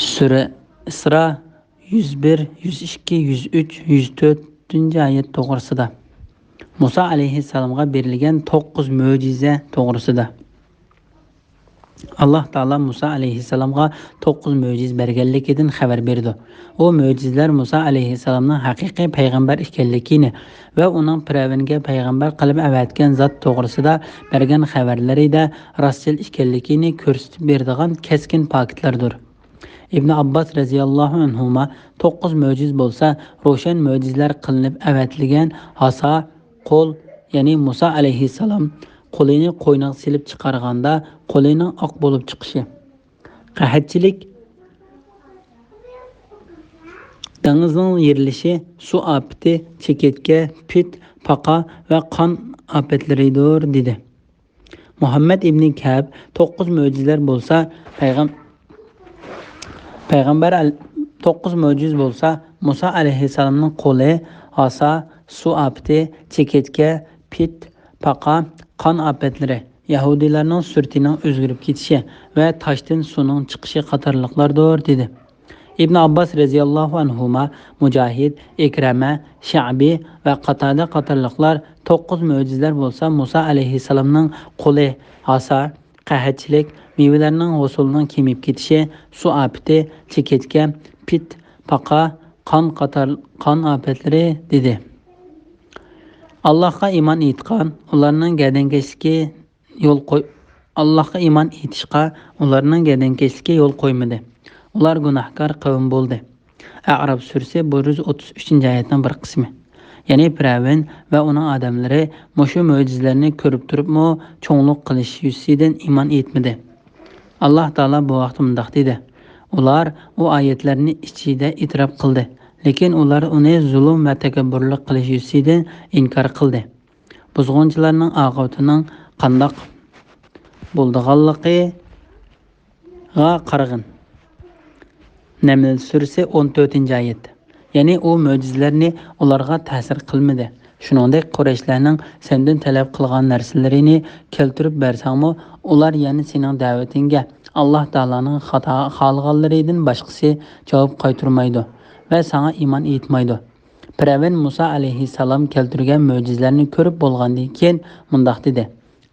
سۈرە ئىسرا يۈز بىر، يۈز ئىككى، يۈز ئۈچ، يۈز تۆتىنچى ئايەت توغرىسىدا. مۇسا ئەلەيھىسسالامغا بېرىلگەن توققۇز مۆجىزە توغرىسىدا. ئاللاھ تائالا مۇسا ئەلەيھىسسالامغا توققۇز مۆجىزە بەرگەنلىكىدىن خەۋەر بېرىدۇ. ئۇ مۆجىزىلەر مۇسا ئەلەيھىسسالامنىڭ ھەقىقىي پەيغەمبەر ئىكەنلىكىنى ۋە ئۇنىڭ پىرئەۋنگە پەيغەمبەر قىلىپ ئەۋەتكەن زات توغرىسىدا بەرگەن خەۋەرلىرىدە راستچىل ئىكەنلىكىنى كۆرسىتىپ بېرىدىغان كەسكىن پاكىتلاردۇر. ئىبنى ئابباس رەزىياللاھۇ ئەنھۇما توققۇز مۆجىزە بولسا، روشەن مۆجىزىلەر قىلىنىپ ئەۋەتىلگەن ھاسا، قول، يەنى مۇسا ئەلەيھىسسالام قولىنى قوينىغا سېلىپ چىقارغاندا قولىنىڭ ئاق بولۇپ چىقىشى، قەھەتچىلىك، دېڭىزنىڭ يېرىلىشى، سۇ ئاپىتى، چېكىتكە، پىت، پاقا ۋە قان ئاپەتلىرىدۇر، دېدى. مۇھەممەد ئىبنى كەب توققۇز مۆجىزىلەر بولسا، پەيغەم-، پەيغەمبەر ئەل-، توققۇز مۆجىزە بولسا، مۇسا ئەلەيھىسسالامنىڭ قولى، ھاسا، سۇ ئاپىتى، چېكىتكە، پىت، پاقا، قان ئاپەتلىرى، يەھۇدىيلارنىڭ سۈرىتىنىڭ ئۆزگىرىپ كېتىشى ۋە تاشتىن سۇنىڭ چىقىشى قاتارلىقلاردۇر، دېدى. ئىبن ئابباس رەزىياللاھۇ ئەنھۇما، مۇجاھىد، ئىكرەمە، شەئبى ۋە قاتادە قاتارلىقلار توققۇز مۆجىزىلەر بولسا مۇسا ئەلەيھىسسالامنىڭ قولى، ھاسا، قەھەتچىلىك، مېۋىلەرنىڭ ھوسۇلىنىڭ كېمىيىپ كېتىشى، سۇ ئاپىتى، چېكىتكە، پىت، پاقا، قان قاتار-، قان ئاپەتلىرى، دېدى. ئاللاھقا ئىمان ئېيتقان، ئۇلارنىڭ گەردەنكەشلىكى يول قوي-، ئاللاھقا ئىمان ئېيتىشقا ئۇلارنىڭ گەردەنكەشلىكى يول قويمىدى. ئۇلار گۇناھكار قەۋم بولدى. ئەئراف سۈرىسى بىر يۈز ئوتتۇز ئۈچىنچى ئايەتنىڭ بىر قىسمى. يەنى پىرئەۋن ۋە ئۇنىڭ ئادەملىرى مۇشۇ مۆجىزىلەرنى كۆرۈپ تۇرۇپمۇ چوڭلۇق قىلىش يۈزىسىدىن ئىمان ئېيتمىدى. ئاللاھ تائالا بۇ ھەقتە مۇنداق دېدى: ئۇلار ئۇ ئايەتلەرنى ئىچىدە ئېتىراپ قىلدى، لېكىن ئۇلار ئۇنى زۇلۇم ۋە تەكەببۇرلۇق قىلىش يۈزىسىدىن ئىنكار قىلدى. بۇزغۇنچىلارنىڭ ئاقىۋىتىنىڭ قانداق بولىدىغانلىقىغا قارىغىن. نەمل سۈرىسى ئون تۆتىنچى ئايەت. يەنى ئۇ مۆجىزىلەرنى ئۇلارغا تەسىر قىلمىدى. شۇنىڭدەك قۇرەيشلەرنىڭ سەندىن تەلەپ قىلغان نەرسىلىرىنى كەلتۈرۈپ بەرسەڭمۇ، ئۇلار يەنە سېنىڭ دەۋىتىڭگە ئاللاھ تائالانىڭ خاتا خالىغانلىرىدىن باشقىسى جاۋاب قايتۇرمايدۇ ۋە ساڭا ئىمان ئېيتمايدۇ. پىرئەۋن مۇسا ئەلەيھىسسالام كەلتۈرگەن مۆجىزىلەرنى كۆرۈپ بولغاندىن كېيىن مۇنداق دېدى: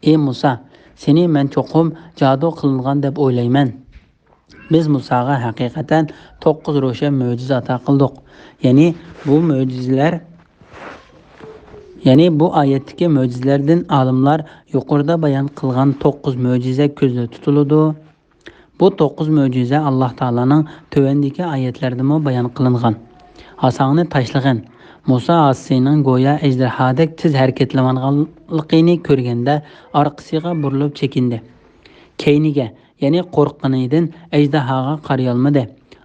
ئى مۇسا، سېنى مەن چوقۇم جادۇ قىلىنغان دەپ ئويلايمەن. بىز مۇساغا ھەقىقەتەن توققۇز روشەن مۆجىزە ئاتا قىلدۇق. يەنى بۇ مۆجىزىلەر، يەنى بۇ ئايەتتىكى مۆجىزىلەردىن ئالىملار يۇقىرىدا بايان قىلغان توققۇز مۆجىزە كۆزدە تۇتۇلىدۇ. بۇ توققۇز مۆجىزە ئاللاھ تائالانىڭ تۆۋەندىكى ئايەتلەردىمۇ بايان قىلىنغان. ھاساڭنى تاشلىغىن. مۇسا ھاسىسىنىڭ گويا ئەجدىھادەك تېز ھەرىكەتلىنىۋاتقانلىقىنى كۆرگەندە ئارقىسىغا بۇرۇلۇپ چېكىندى. كەينىگە، يەنى قورققىنىدىن ئەجدىھاغا قارىيالمىدى.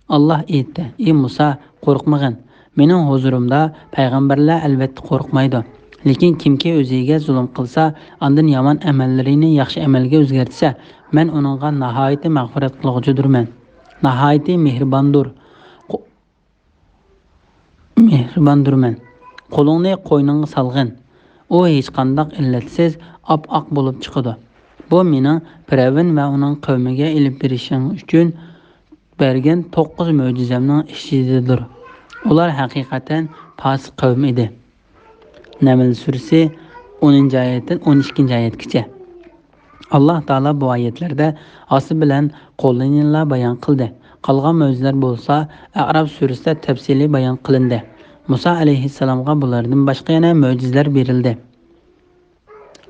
ئاللاھ ئېيتتى: «ئى مۇسا، قورقمىغىن. مېنىڭ ھۇزۇرۇمدا پەيغەمبەرلەر ئەلۋەتتە قورقمايدۇ. لېكىن كىمكى ئۆزىگە زۇلۇم قىلسا، ئاندىن يامان ئەمەللىرىنى ياخشى ئەمەلگە ئۆزگەرتسە، مەن ئۇنىڭغا ناھايىتى مەغپىرەت قىلغۇچىدۇرمەن. ناھايىتى مېھرىباندۇر.» قو-، مېھرىباندۇرمەن. قولۇڭنى قوينۇڭغا سالغىن. ئۇ ھېچقانداق ئىللەتسىز ئاپئاق بولۇپ چىقىدۇ. بۇ مېنىڭ پىرئەۋن ۋە ئۇنىڭ قەۋمىگە ئېلىپ بېرىشىڭ ئۈچۈن بەرگەن توققۇز مۆجىزەمنىڭ ئىچىدىدۇر. ئۇلار ھەقىقەتەن پاسىق قەۋم ئىدى. نەمل سۈرىسى، ئونىنچى ئايەتتىن ئون ئىككىنچى ئايەتكىچە. ئاللاھ تائالا بۇ ئايەتلەردە ئاسسى بىلەن قولىنىلا بايان قىلدى. قالغان مۆجىزىلەر بولسا ئەئراف سۈرىسىدە تەپسىلىي بايان قىلىندى. مۇسا ئەلەيھىسسالامغا بۇلاردىن باشقا يەنە مۆجىزىلەر بېرىلدى.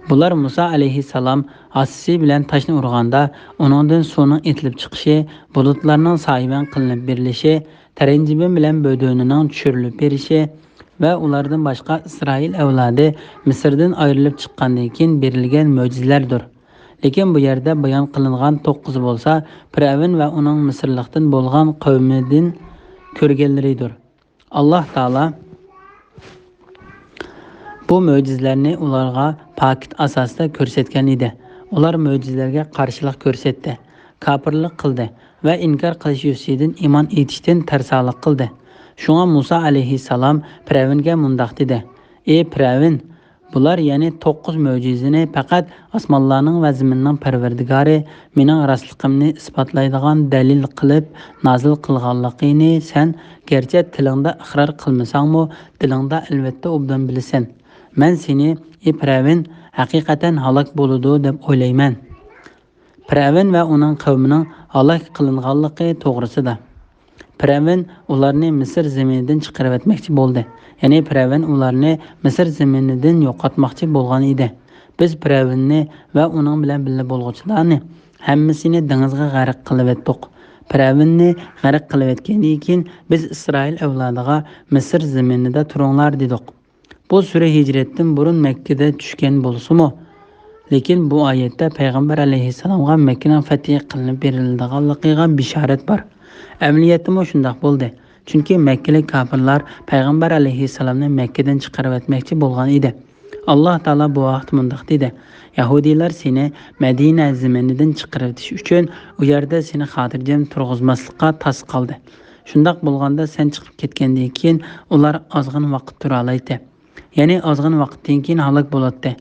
بۇلار مۇسا ئەلەيھىسسالام ھاسىسى بىلەن تاشنى ئۇرغاندا، ئۇنىڭدىن سۇنىڭ ئېتىلىپ چىقىشى، بۇلۇتلارنىڭ سايىۋەن قىلىنىپ بېرىلىشى، تەرەنجىبىن بىلەن بۆدۈنىنىڭ چۈشۈرۈلۈپ بېرىشى ۋە ئۇلاردىن باشقا ئىسرائىل ئەۋلادى مىسىردىن ئايرىلىپ چىققاندىن كېيىن بېرىلگەن مۆجىزىلەردۇر. لېكىن بۇ يەردە بايان قىلىنغان توققۇزى بولسا، پىرئەۋن ۋە ئۇنىڭ مىسىرلىقتىن بولغان قەۋمىدىن كۆرگەنلىرىدۇر. ئاللاھ تائالا بۇ مۆجىزىلەرنى ئۇلارغا پاكىت ئاساسىدا كۆرسەتكەن ئىدى. ئۇلار مۆجىزىلەرگە قارشىلىق كۆرسەتتى، كاپىرلىق قىلدى ۋە ئىنكار قىلىش يۈزىسىدىن ئىمان ئېيتىشتىن تەرسالىق قىلدى. شۇڭا مۇسا ئەلەيھىسسالام پىرئەۋنگە مۇنداق دېدى: «ئى پىرئەۋن، بۇلار، يەنى توققۇز مۆجىزىنى پەقەت ئاسمانلارنىڭ ۋە زېمىننىڭ پەرۋەردىگارى مېنىڭ راستلىقىمنى ئىسپاتلايدىغان دەلىل قىلىپ نازىل قىلغانلىقىنى سەن گەرچە تىلىڭدا ئىقرار قىلمىساڭمۇ، دىلىڭدا ئەلۋەتتە ئوبدان بىلىسەن. مەن سېنى، ئى پىرئەۋن، ھەقىقەتەن ھالاك بولىدۇ دەپ ئويلايمەن.» پىرئەۋن ۋە ئۇنىڭ قەۋمىنىڭ ھالاك قىلىنغانلىقى توغرىسىدا. پىرئەۋن ئۇلارنى مىسىر زېمىنىدىن چىقىرىۋەتمەكچى بولدى. يەنى پىرئەۋن ئۇلارنى مىسىر زېمىنىدىن يوقاتماقچى بولغان ئىدى. بىز پىرئەۋننى ۋە ئۇنىڭ بىلەن بىللە بولغۇچىلارنى ھەممىسىنى دېڭىزغا غەرق قىلىۋەتتۇق. پىرئەۋننى غەرق قىلىۋەتكەندىن كېيىن، بىز ئىسرائىل ئەۋلادىغا، «مىسىر زېمىنىدا تۇرۇڭلار» دېدۇق. بۇ سۈرە ھىجرەتتىن بۇرۇن مەككىدە چۈشكەن بولسىمۇ، لېكىن بۇ ئايەتتە پەيغەمبەر ئەلەيھىسسالامغا مەككىنىڭ فەتھى قىلىنىپ بېرىلىدىغانلىقىغا بىشارەت بار. ئەمەلىيەتتىمۇ شۇنداق بولدى. چۈنكى مەككىلىك كاپىرلار پەيغەمبەر ئەلەيھىسسالامنى مەككىدىن چىقىرىۋەتمەكچى بولغان ئىدى. ئاللاھ تائالا بۇ ھەقتە مۇنداق دېدى: «يەھۇدىيلار سېنى مەدىنە زېمىنىدىن چىقىرىۋېتىش ئۈچۈن ئۇ يەردە سېنى خاتىرجەم تۇرغۇزماسلىققا تاس قالدى. شۇنداق بولغاندا سەن چىقىپ كەتكەندىن كېيىن ئۇلار ئازغىنە ۋاقىت تۇرالايتتى. يەنى ئازغىنە ۋاقىتتىن كېيىن ھالاك بولاتتى.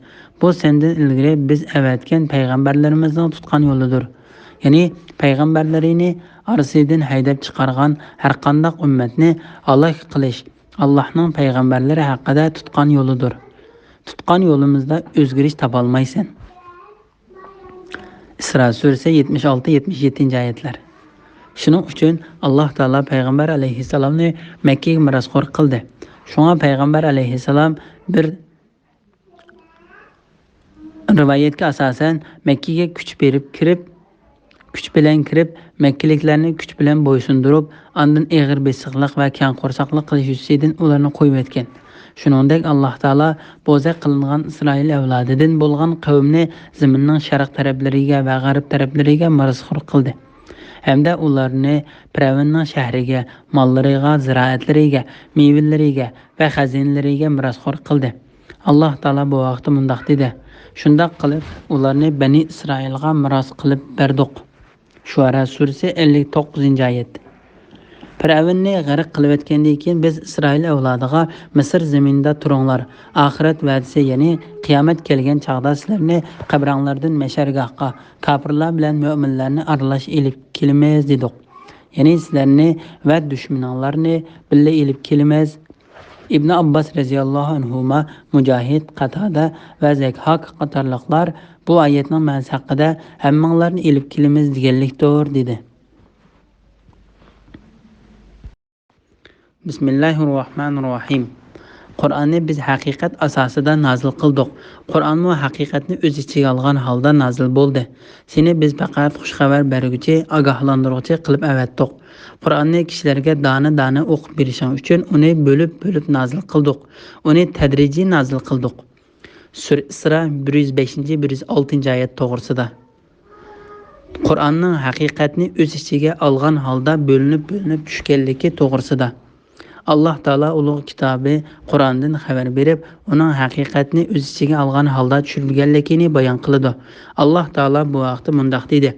بۇ سەندىن ئىلگىرى بىز ئەۋەتكەن پەيغەمبەرلىرىمىزنىڭ تۇتقان يولىدۇر.» يەنى پەيغەمبەرلىرىنى ئارىسىدىن ھەيدەپ چىقارغان ھەرقانداق ئۈممەتنى ھالاك قىلىش ئاللاھنىڭ پەيغەمبەرلىرى ھەققىدە تۇتقان يولىدۇر. تۇتقان يولىمىزدا ئۆزگىرىش تاپالمايسەن. ئىسرا سۈرىسى، يەتمىش ئالتە، يەتمىش يەتتىنچى ئايەتلەر. شۇنىڭ ئۈچۈن ئاللاھ تائالا پەيغەمبەر ئەلەيھىسسالامنى مەككىگە مىراسخور قىلدى. شۇڭا پەيغەمبەر ئەلەيھىسسالام بىر رىۋايەتكە ئاساسەن مەككىگە كۈچ بېرىپ كىرىپ، كۈچ بىلەن كىرىپ، مەككىلىكلەرنى كۈچ بىلەن بويسۇندۇرۇپ، ئاندىن ئېغىر بېسىقلىق ۋە كەڭ قورساقلىق قىلىش يۈزىسىدىن ئۇلارنى قويۇۋەتكەن. شۇنىڭدەك ئاللاھ تائالا بوزەك قىلىنغان ئىسرائىل ئەۋلادىدىن بولغان قەۋمنى زېمىننىڭ شەرق تەرەپلىرىگە ۋە غەرب تەرەپلىرىگە مىراسخور قىلدى. ھەمدە ئۇلارنى پىرئەۋننىڭ شەھىرىگە، ماللىرىغا، زىرائەتلىرىگە، مېۋىلىرىگە ۋە خەزىنىلىرىگە مىراسخور قىلدى. ئاللاھ تائالا بۇ ھەقتە مۇنداق دېدى: «شۇنداق قىلىپ، ئۇلارنى بەنى ئىسرائىلغا مىراس قىلىپ بەردۇق.» شۇئەرا سۈرىسى، ئەللىك توققۇزىنچى ئايەت. پىرئەۋننى غەرق قىلىۋەتكەندىن كېيىن، بىز ئىسرائىل ئەۋلادىغا، «مىسىر زېمىنىدا تۇرۇڭلار، ئاخىرەت ۋەدىسى، يەنى قىيامەت كەلگەن چاغدا سىلەرنى قەبرەڭلاردىن مەشەرگاھقا كاپىرلار بىلەن مۆمىنلەرنى ئارىلاش ئېلىپ كېلىمىز» دېدۇق. يەنى سىلەرنى ۋە دۈشمىنىڭلارنى بىللە ئېلىپ كېلىمىز. ئىبنى ئابباس رەزىياللاھۇ ئەنھۇما، مۇجاھىد، قاتادە ۋە زەكھاك قاتارلىقلار بۇ ئايەتنىڭ مەنىسى ھەققىدە، «ھەممىڭلارنى ئېلىپ كېلىمىز» دېگەنلىكتۇر، دېدى. بىسمىللاھىررەھمانىررەھىم. قۇرئاننى بىز ھەقىقەت ئاساسىدا نازىل قىلدۇق. قۇرئانمۇ ھەقىقەتنى ئۆز ئىچىگە ئالغان ھالدا نازىل بولدى. سېنى بىز پەقەت خۇش خەۋەر بەرگۈچى، ئاگاھلاندۇرغۇچى قىلىپ ئەۋەتتۇق. قۇرئاننى كىشىلەرگە دانە-دانە ئوقۇپ بېرىشىڭ ئۈچۈن ئۇنى بۆلۈپ-بۆلۈپ نازىل قىلدۇق. ئۇنى تەدرىجىي نازىل قىلدۇق. سۈرە ئىسرا، بىر يۈز بەشىنچى، بىر يۈز ئالتىنچى ئايەت توغرىسىدا. قۇرئاننىڭ ھەقىقەتنى ئۆز ئىچىگە ئالغان ھالدا بۆلۈنۈپ-بۆلۈنۈپ چۈشكەنلىكى توغرىسىدا. ئاللاھ تائالا ئۇلۇغ كىتابى قۇرئاندىن خەۋەر بېرىپ، ئۇنىڭ ھەقىقەتنى ئۆز ئىچىگە ئالغان ھالدا چۈشۈرۈلگەنلىكىنى بايان قىلىدۇ. ئاللاھ تائالا بۇ ھەقتە مۇنداق دېدى: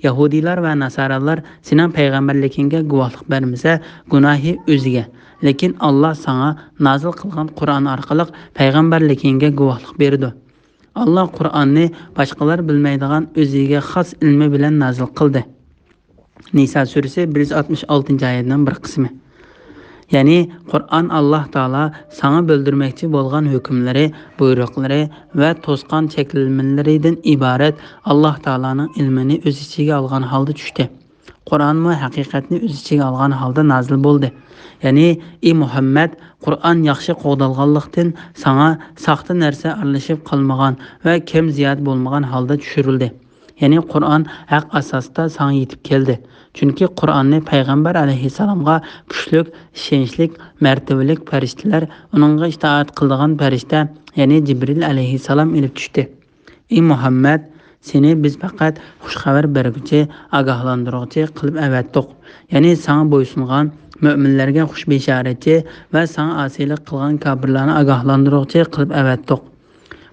يەھۇدىيلار ۋە ناسارالار سېنىڭ پەيغەمبەرلىكىڭگە گۇۋاھلىق بەرمىسە، گۇناھى ئۆزىگە. لېكىن ئاللاھ ساڭا نازىل قىلغان قۇرئان ئارقىلىق پەيغەمبەرلىكىڭگە گۇۋاھلىق بېرىدۇ. ئاللاھ قۇرئاننى باشقىلار بىلمەيدىغان ئۆزىگە خاس ئىلمى بىلەن نازىل قىلدى. نىسا سۈرىسى بىر يۈز ئاتمىش ئالتىنچى ئايەتنىڭ بىر قىسمى. يەنى قۇرئان ئاللاھ تائالا ساڭا بىلدۈرمەكچى بولغان ھۆكۈملىرى، بۇيرۇقلىرى ۋە توسقان چەكلىمىلىرىدىن ئىبارەت ئاللاھ تائالانىڭ ئىلمىنى ئۆز ئىچىگە ئالغان ھالدا چۈشتى. قۇرئانمۇ ھەقىقەتنى ئۆز ئىچىگە ئالغان ھالدا نازىل بولدى. يەنى، ئى مۇھەممەد، قۇرئان ياخشى قوغدالغانلىقتىن، ساڭا ساختا نەرسە ئارىلىشىپ قالمىغان ۋە كەم زىيادە بولمىغان ھالدا چۈشۈرۈلدى. يەنى قۇرئان ھەق ئاساستا ساڭا يېتىپ كەلدى. چۈنكى قۇرئاننى پەيغەمبەر ئەلەيھىسسالامغا كۈچلۈك، ئىشەنچلىك، مەرتىۋىلىك پەرىشتىلەر، ئۇنىڭغا ئىتائەت قىلىدىغان پەرىشتە، يەنى جىبرىل ئەلەيھىسسالام ئېلىپ چۈشتى. ئى مۇھەممەد، سېنى بىز پەقەت خۇش خەۋەر بەرگۈچى، ئاگاھلاندۇرغۇچى قىلىپ ئەۋەتتۇق. يەنى ساڭا بويسۇنغان مۆمىنلەرگە خۇش بېشارەتچى ۋە ساڭا ئاسىيلىق قىلغان كاپىرلارنى ئاگاھلاندۇرغۇچى قىلىپ ئەۋەتتۇق.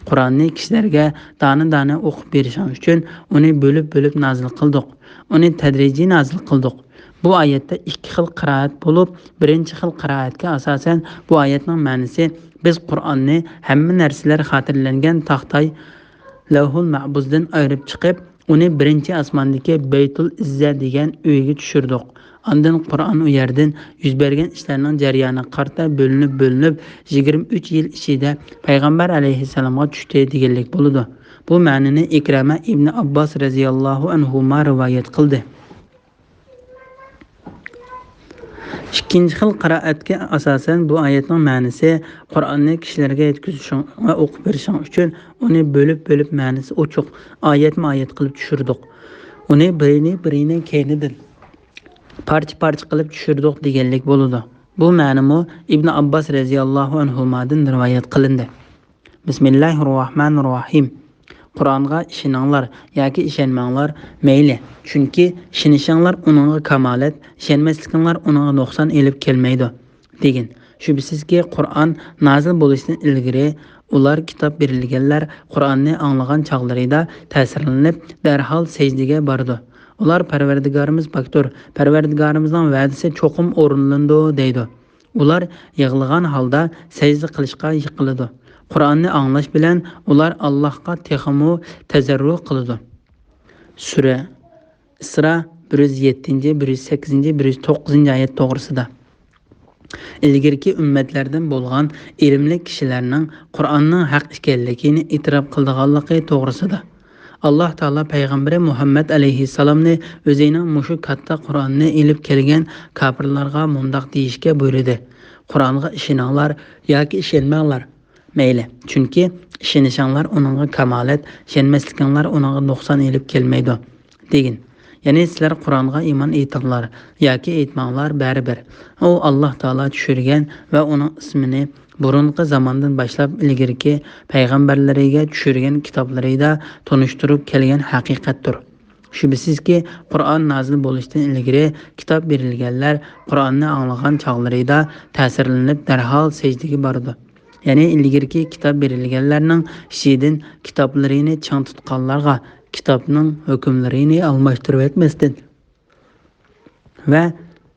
قۇرئاننى كىشىلەرگە دانە-دانە ئوقۇپ بېرىشىڭ ئۈچۈن ئۇنى بۆلۈپ-بۆلۈپ نازىل قىلدۇق. ئۇنى تەدرىجىي نازىل قىلدۇق. بۇ ئايەتتە ئىككى خىل قىرائەت بولۇپ، بىرىنچى خىل قىرائەتكە ئاساسەن بۇ ئايەتنىڭ مەنىسى: بىز قۇرئاننى ھەممە نەرسىلەر خاتىرىلەنگەن تاختاي لەۋھۇل مەھپۇزدىن ئايرىپ چىقىپ، ئۇنى بىرىنچى ئاسماندىكى بەيتۇل ئىززە دېگەن ئۆيگە چۈشۈردۇق. ئاندىن قۇرئان ئۇ يەردىن يۈز بەرگەن ئىشلارنىڭ جەريانىغا قارىتا بۆلۈنۈپ-بۆلۈنۈپ، يىگىرمە ئۈچ يىل ئىچىدە پەيغەمبەر ئەلەيھىسسالامغا چۈشتى دېگەنلىك بولىدۇ. بۇ مەنىنى ئىكرامە ئىبنى ئابباس رەزىياللاھۇ ئەنھۇما رىۋايەت قىلدى. ئىككىنچى خىل قىرائەتكە ئاساسەن، بۇ ئايەتنىڭ مەنىسى: قۇرئاننى كىشىلەرگە يەتكۈزۈشۈڭ ۋە ئوقۇپ بېرىشىڭ ئۈچۈن ئۇنى بۆلۈپ-بۆلۈپ، مەنىسى ئوچۇق، ئايەتمۇ ئايەت قىلىپ چۈشۈردۇق. ئۇنى بىرىنى بىرىنىڭ كەينىدىن پارچە-پارچە قىلىپ چۈشۈردۇق دېگەنلىك بولىدۇ. بۇ مەنىمۇ ئىبنى ئابباس رەزىياللاھۇ ئەنھۇمادىن رىۋايەت قىلىندى. بىسمىللاھىررەھمانىررەھىم. قۇرئانغا ئىشىنىڭلار ياكى ئىشەنمەڭلار، مەيلى. چۈنكى ئىشىنىشىڭلار ئۇنىڭغا كامالەت، ئىشەنمەسلىكىڭلار ئۇنىڭغا نۇقسان ئېلىپ كەلمەيدۇ، دېگىن. شۈبھىسىزكى، قۇرئان نازىل بولۇشتىن ئىلگىرى ئۇلار، كىتاب بېرىلگەنلەر، قۇرئاننى ئاڭلىغان چاغلىرىدا تەسىرلىنىپ، دەرھال سەجدىگە بارىدۇ. ئۇلار، پەرۋەردىگارىمىز پاكتۇر، پەرۋەردىگارىمىزنىڭ ۋەدىسى چوقۇم ئورۇنلىنىدۇ، دەيدۇ. ئۇلار يىغلىغان ھالدا سەجدە قىلىشقا يىقىلىدۇ. قۇرئاننى ئاڭلاش بىلەن ئۇلار ئاللاھقا تېخىمۇ تەزەررۇ قىلىدۇ. سۈرە ئىسرا بىر يۈز يەتتىنچى، بىر يۈز سەككىزىنچى، بىر يۈز توققۇزىنچى ئايەت توغرىسىدا. ئىلگىرىكى ئۈممەتلەردىن بولغان ئىلىملىك كىشىلەرنىڭ قۇرئاننىڭ ھەق ئىكەنلىكىنى ئېتىراپ قىلىدىغانلىقى توغرىسىدا. ئاللاھ تائالا پەيغەمبىرى مۇھەممەد ئەلەيھىسسالامنى ئۆزىنىڭ مۇشۇ كاتتا قۇرئاننى ئېلىپ كەلگەن كاپىرلارغا مۇنداق دېيىشكە بۇيرۇدى: قۇرئانغا ئىشىنىڭلار ياكى ئىشەنمەڭلار، مەيلى. چۈنكى ئىشىنىشىڭلار ئۇنىڭغا كامالەت، ئىشەنمەسلىكىڭلار ئۇنىڭغا نۇقسان ئېلىپ كەلمەيدۇ، دېگىن. يەنى سىلەر قۇرئانغا ئىمان ئېيتىڭلار ياكى ئېيتماڭلار، بەرىبىر. ئۇ ئاللاھ تائالا چۈشۈرگەن ۋە ئۇنىڭ ئىسمىنى بۇرۇنقى زاماندىن باشلاپ ئىلگىرىكى پەيغەمبەرلىرىگە چۈشۈرگەن كىتابلىرىدا تونۇشتۇرۇپ كەلگەن ھەقىقەتتۇر. شۈبھىسىزكى، قۇرئان نازىل بولۇشتىن ئىلگىرى كىتاب بېرىلگەنلەر قۇرئاننى ئاڭلىغان چاغلىرىدا تەسىرلىنىپ، دەرھال سەجدىگە بارىدۇ. يەنى ئىلگىرىكى كىتاب بېرىلگەنلەرنىڭ ئىچىدىن كىتابلىرىنى چىڭ تۇتقانلارغا، كىتابنىڭ ھۆكۈملىرىنى ئالماشتۇرۇۋەتمەستىن ۋە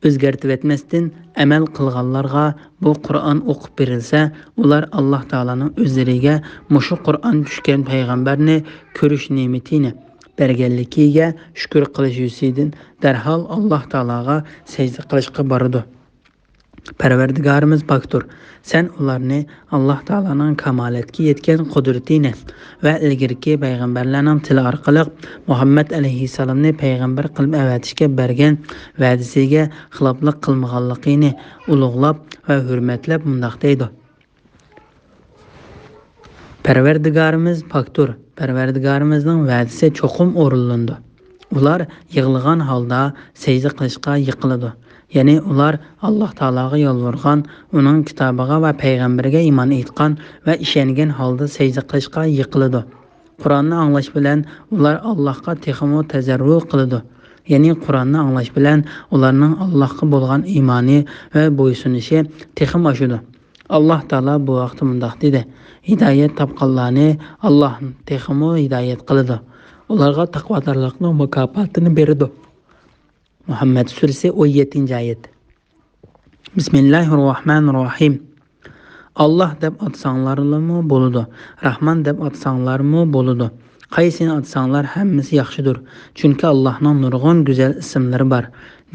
ئۆزگەرتىۋەتمەستىن ئەمەل قىلغانلارغا بۇ قۇرئان ئوقۇپ بېرىلسە، ئۇلار ئاللاھ تائالانىڭ ئۆزلىرىگە مۇشۇ قۇرئان چۈشكەن پەيغەمبەرنى كۆرۈش نېمىتىنى بەرگەنلىكىگە شۈكۈر قىلىش يۈزىسىدىن دەرھال ئاللاھ تائالاغا سەجدە قىلىشقا بارىدۇ. پەرۋەردىگارىمىز پاكتۇر، سەن ئۇلارنى ئاللاھ تائالانىڭ كامالەتكە يەتكەن قۇدرىتىنى ۋە ئىلگىرىكى پەيغەمبەرلەرنىڭ تىلى ئارقىلىق مۇھەممەد ئەلەيھىسسالامنى پەيغەمبەر قىلىپ ئەۋەتىشكە بەرگەن ۋەدىسىگە خىلاپلىق قىلمىغانلىقىنى ئۇلۇغلاپ ۋە ھۆرمەتلەپ مۇنداق دەيدۇ: پەرۋەردىگارىمىز پاكتۇر، پەرۋەردىگارىمىزنىڭ ۋەدىسى چوقۇم ئورۇنلىنىدۇ. ئۇلار يىغلىغان ھالدا سەجدە قىلىشقا يىقىلىدۇ. يەنى ئۇلار ئاللاھ تائالاغا يالۋۇرغان، ئۇنىڭ كىتابىغا ۋە پەيغەمبىرىگە ئىمان ئېيتقان ۋە ئىشەنگەن ھالدا سەجدە قىلىشقا يىقىلىدۇ. قۇرئاننى ئاڭلاش بىلەن ئۇلار ئاللاھقا تېخىمۇ تەزەررۇ قىلىدۇ. يەنى قۇرئاننى ئاڭلاش بىلەن ئۇلارنىڭ ئاللاھقا بولغان ئىمانى ۋە بويسۇنۇشى تېخىمۇ ئاشىدۇ. ئاللاھ تائالا بۇ ھەقتە مۇنداق دېدى: ھىدايەت تاپقانلارنى ئاللاھ تېخىمۇ ھىدايەت قىلىدۇ. ئۇلارغا تەقۋادارلىقنىڭ مۇكاپاتىنى بېرىدۇ. مۇھەممەد سۈرىسى، ئون يەتتىنچى ئايەت. بىسمىللاھىرراھمانىرراھىم. ئاللاھ دەپ ئاتىساڭلارمۇ بولىدۇ، راھمان دەپ ئاتىساڭلارمۇ بولىدۇ. قايسىنى ئاتىساڭلار ھەممىسى ياخشىدۇر. چۈنكى ئاللاھنىڭ نۇرغۇن گۈزەل ئىسىملىرى بار،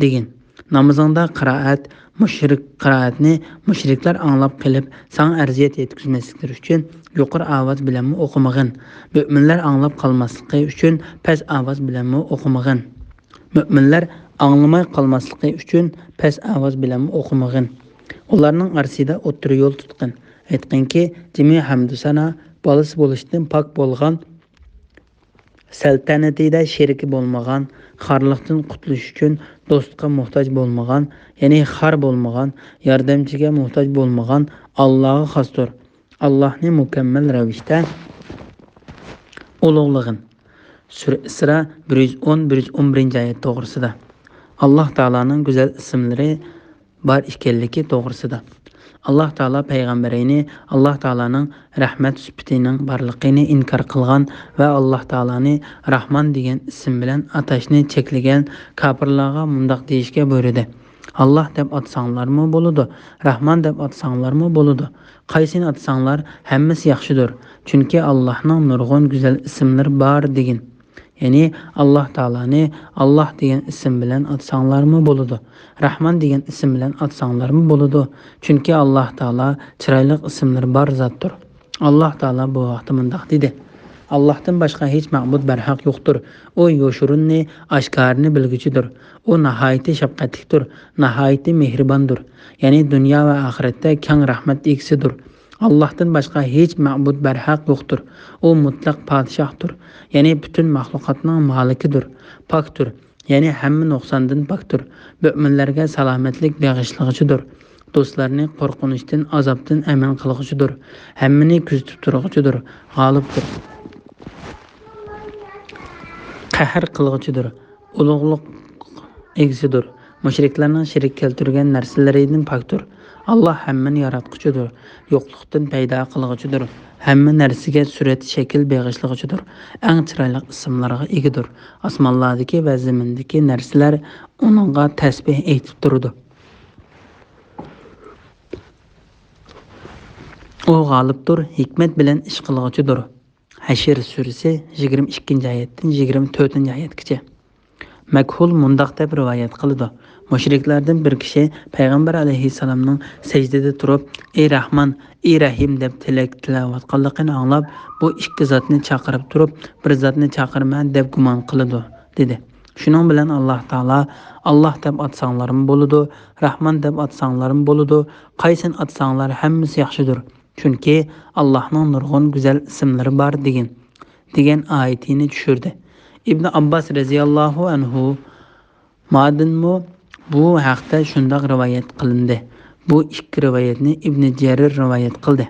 دېگىن. نامىزىڭدا قىرائەت، مۇشرىك قىرائەتنى مۇشرىكلار ئاڭلاپ قېلىپ، ساڭا ئەزىيەت يەتكۈزمەسلىكلىرى ئۈچۈن يۇقىرى ئاۋاز بىلەنمۇ ئوقۇمىغىن. مۆمىنلەر ئاڭلاپ قالماسلىقى ئۈچۈن پەس ئاۋاز بىلەنمۇ ئوقۇمىغىن. مۆمىنلەر ئاڭلىماي قالماسلىقى ئۈچۈن پەس ئاۋاز بىلەنمۇ ئوقۇمىغىن. ئۇلارنىڭ ئارىسىدا ئوتتۇرا يول تۇتقىن. ئېيتقىنكى، جىمى ھەمدۇ سانا، بالىسى بولۇشتىن پاك بولغان، سەلتەنىتىدە شېرىكى بولمىغان، خارلىقتىن قۇتۇلۇش ئۈچۈن دوستقا موھتاج بولمىغان، يەنى خار بولمىغان، ياردەمچىگە موھتاج بولمىغان ئاللاغا خاستۇر. ئاللاھنى مۇكەممەل رەۋىشتە ئۇلۇغلىغىن. سۈرە ئىسرا، بىر يۈز ئون، بىر يۈز ئون بىرىنچى ئايەت توغرىسىدا. ئاللاھ تائالانىڭ گۈزەل ئىسىملىرى بار ئىكەنلىكى توغرىسىدا. ئاللاھ تائالا پەيغەمبىرىنى ئاللاھ تائالانىڭ رەھمەت سۈپىتىنىڭ بارلىقىنى ئىنكار قىلغان ۋە ئاللاھ تائالانى راھمان دېگەن ئىسىم بىلەن ئاتاشنى چەكلىگەن كاپىرلارغا مۇنداق دېيىشكە بۇيرۇدى: ئاللاھ دەپ ئاتىساڭلارمۇ بولىدۇ، راھمان دەپ ئاتىساڭلارمۇ بولىدۇ. قايسىنى ئاتىساڭلار، ھەممىسى ياخشىدۇر. چۈنكى ئاللاھنىڭ نۇرغۇن گۈزەل ئىسىملىرى بار، دېگىن. يەنى ئاللاھ تائالانى ئاللاھ دېگەن ئىسىم بىلەن ئاتىساڭلارمۇ بولىدۇ، راھمان دېگەن ئىسىم بىلەن ئاتىساڭلارمۇ بولىدۇ. چۈنكى ئاللاھ تائالا چىرايلىق ئىسىملىرى بار زاتتۇر. ئاللاھ تائالا بۇ ھەقتە مۇنداق دېدى: ئاللاھتىن باشقا ھېچ مەبۇد بەرھەق يوقتۇر. ئۇ يوشۇرۇننى، ئاشكارىنى بىلگۈچىدۇر. ئۇ ناھايىتى شەپقەتلىكتۇر، ناھايىتى مېھرىباندۇر. يەنى دۇنيا ۋە ئاخىرەتتە كەڭ رەھمەت ئىگىسىدۇر. ئاللاھتىن باشقا ھېچ مەبۇد بەرھەق يوقتۇر. ئۇ مۇتلەق پادىشاھتۇر، يەنى پۈتۈن مەخلۇقاتنىڭ مالىكىدۇر. پاكتۇر، يەنى ھەممە نۇقساندىن پاكتۇر. مۆمىنلەرگە سالامەتلىك بېغىشلىغۇچىدۇر. دوستلارنى قورقۇنچتىن، ئازابتىن ئەمىن قىلغۇچىدۇر. ھەممىنى كۆزىتىپ تۇرغۇچىدۇر. غالىبتۇر. قەھەر قىلغۇچىدۇر. ئۇلۇغلۇق ئىگىسىدۇر. مۇشرىكلارنىڭ شېرىك كەلتۈرگەن نەرسىلىرىدىن پاكتۇر. ئاللاھ ھەممىنى ياراتقۇچىدۇر. يوقلۇقتىن پەيدا قىلغۇچىدۇر. ھەممە نەرسىگە سۈرەت، شەكىل بېغىشلىغۇچىدۇر. ئەڭ چىرايلىق ئىسىملارغا ئىگىدۇر. ئاسمانلاردىكى ۋە زېمىندىكى نەرسىلەر ئۇنىڭغا تەسبىھ ئېيتىپ تۇرىدۇ. ئۇ غالىبتۇر، ھېكمەت بىلەن ئىش قىلغۇچىدۇر. ھەشر سۈرىسى، يىگىرمە ئىككىنچى ئايەتتىن يىگىرمە تۆتىنچى ئايەتكىچە. مەكھۇل مۇنداق دەپ رىۋايەت قىلىدۇ: مۇشرىكلاردىن بىر كىشى پەيغەمبەر ئەلەيھىسسالامنىڭ سەجدىدە تۇرۇپ، «ئى رەھمان، ئى رەھىم» دەپ تىلەك تىلەۋاتقانلىقىنى ئاڭلاپ، بۇ ئىككى زاتنى چاقىرىپ تۇرۇپ، بىر زاتنى چاقىرىمەن دەپ گۇمان قىلىدۇ، دېدى. شۇنىڭ بىلەن ئاللاھ تائالا، «ئاللاھ دەپ ئاتىساڭلارمۇ بولىدۇ، رەھمان دەپ ئاتىساڭلارمۇ بولىدۇ، قايسىنى ئاتىساڭلار ھەممىسى ياخشىدۇر. چۈنكى ئاللاھنىڭ نۇرغۇن گۈزەل ئىسىملىرى بار» دېگىن، دېگەن ئايىتىنى چۈشۈردى. ئىبن ئابباس رەزىياللاھۇ ئەنھۇمادىنمۇ بۇ ھەقتە شۇنداق رىۋايەت قىلىندى. بۇ ئىككى رىۋايەتنى ئىبن جەرىر رىۋايەت قىلدى.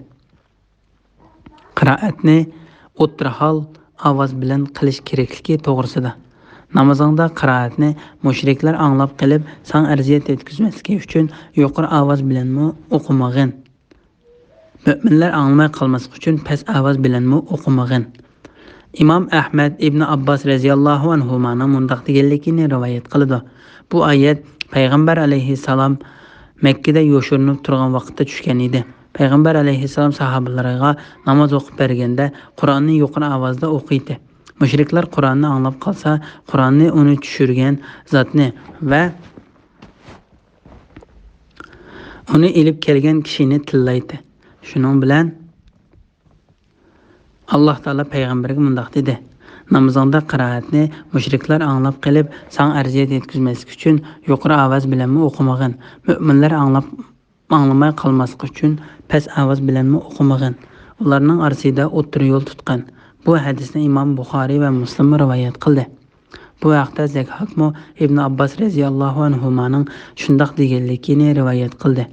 قىرائەتنى ئوتتۇرا ھال ئاۋاز بىلەن قىلىش كېرەكلىكى توغرىسىدا. نامىزىڭدا قىرائەتنى مۇشرىكلار ئاڭلاپ قېلىپ، ساڭا ئەزىيەت يەتكۈزمەسلىكى ئۈچۈن يۇقىرى ئاۋاز بىلەنمۇ ئوقۇمىغىن. مۆمىنلەر ئاڭلىماي قالماسلىقى ئۈچۈن پەس ئاۋاز بىلەنمۇ ئوقۇمىغىن. ئىمام ئەھمەد ئىبن ئابباس رەزىياللاھۇ ئەنھۇمانىڭ مۇنداق دېگەنلىكىنى رىۋايەت قىلىدۇ: بۇ ئايەت پەيغەمبەر ئەلەيھىسسالام مەككىدە يوشۇرۇنۇپ تۇرغان ۋاقىتتا چۈشكەن ئىدى. پەيغەمبەر ئەلەيھىسسالام ساھابىلىرىغا ناماز ئوقۇپ بەرگەندە، قۇرئاننى يۇقىرى ئاۋازدا ئوقۇيتتى. مۇشرىكلار قۇرئاننى ئاڭلاپ قالسا، قۇرئاننى، ئۇنى چۈشۈرگەن زاتنى ۋە ئۇنى ئېلىپ كەلگەن كىشىنى تىللايتتى. شۇنىڭ بىلەن ئاللاھ تائالا پەيغەمبەرگە مۇنداق دېدى: نامىزىڭدا قىرائەتنى مۇشرىكلار ئاڭلاپ قېلىپ، ساڭا ئەزىيەت يەتكۈزمەسلىك ئۈچۈن يۇقىرى ئاۋاز بىلەنمۇ ئوقۇمىغىن. مۆمىنلەر ئاڭلاپ، ئاڭلىماي قالماسلىقى ئۈچۈن پەس ئاۋاز بىلەنمۇ ئوقۇمىغىن. ئۇلارنىڭ ئارىسىدا ئوتتۇرا يول تۇتقىن. بۇ ھەدىسنى ئىمام بۇخارىي ۋە مۇسلىممۇ رىۋايەت قىلدى. بۇ ھەقتە زەكھاكمۇ ئىبن ئابباس رەزىياللاھۇ ئەنھۇمانىڭ شۇنداق دېگەنلىكىنى رىۋايەت قىلدى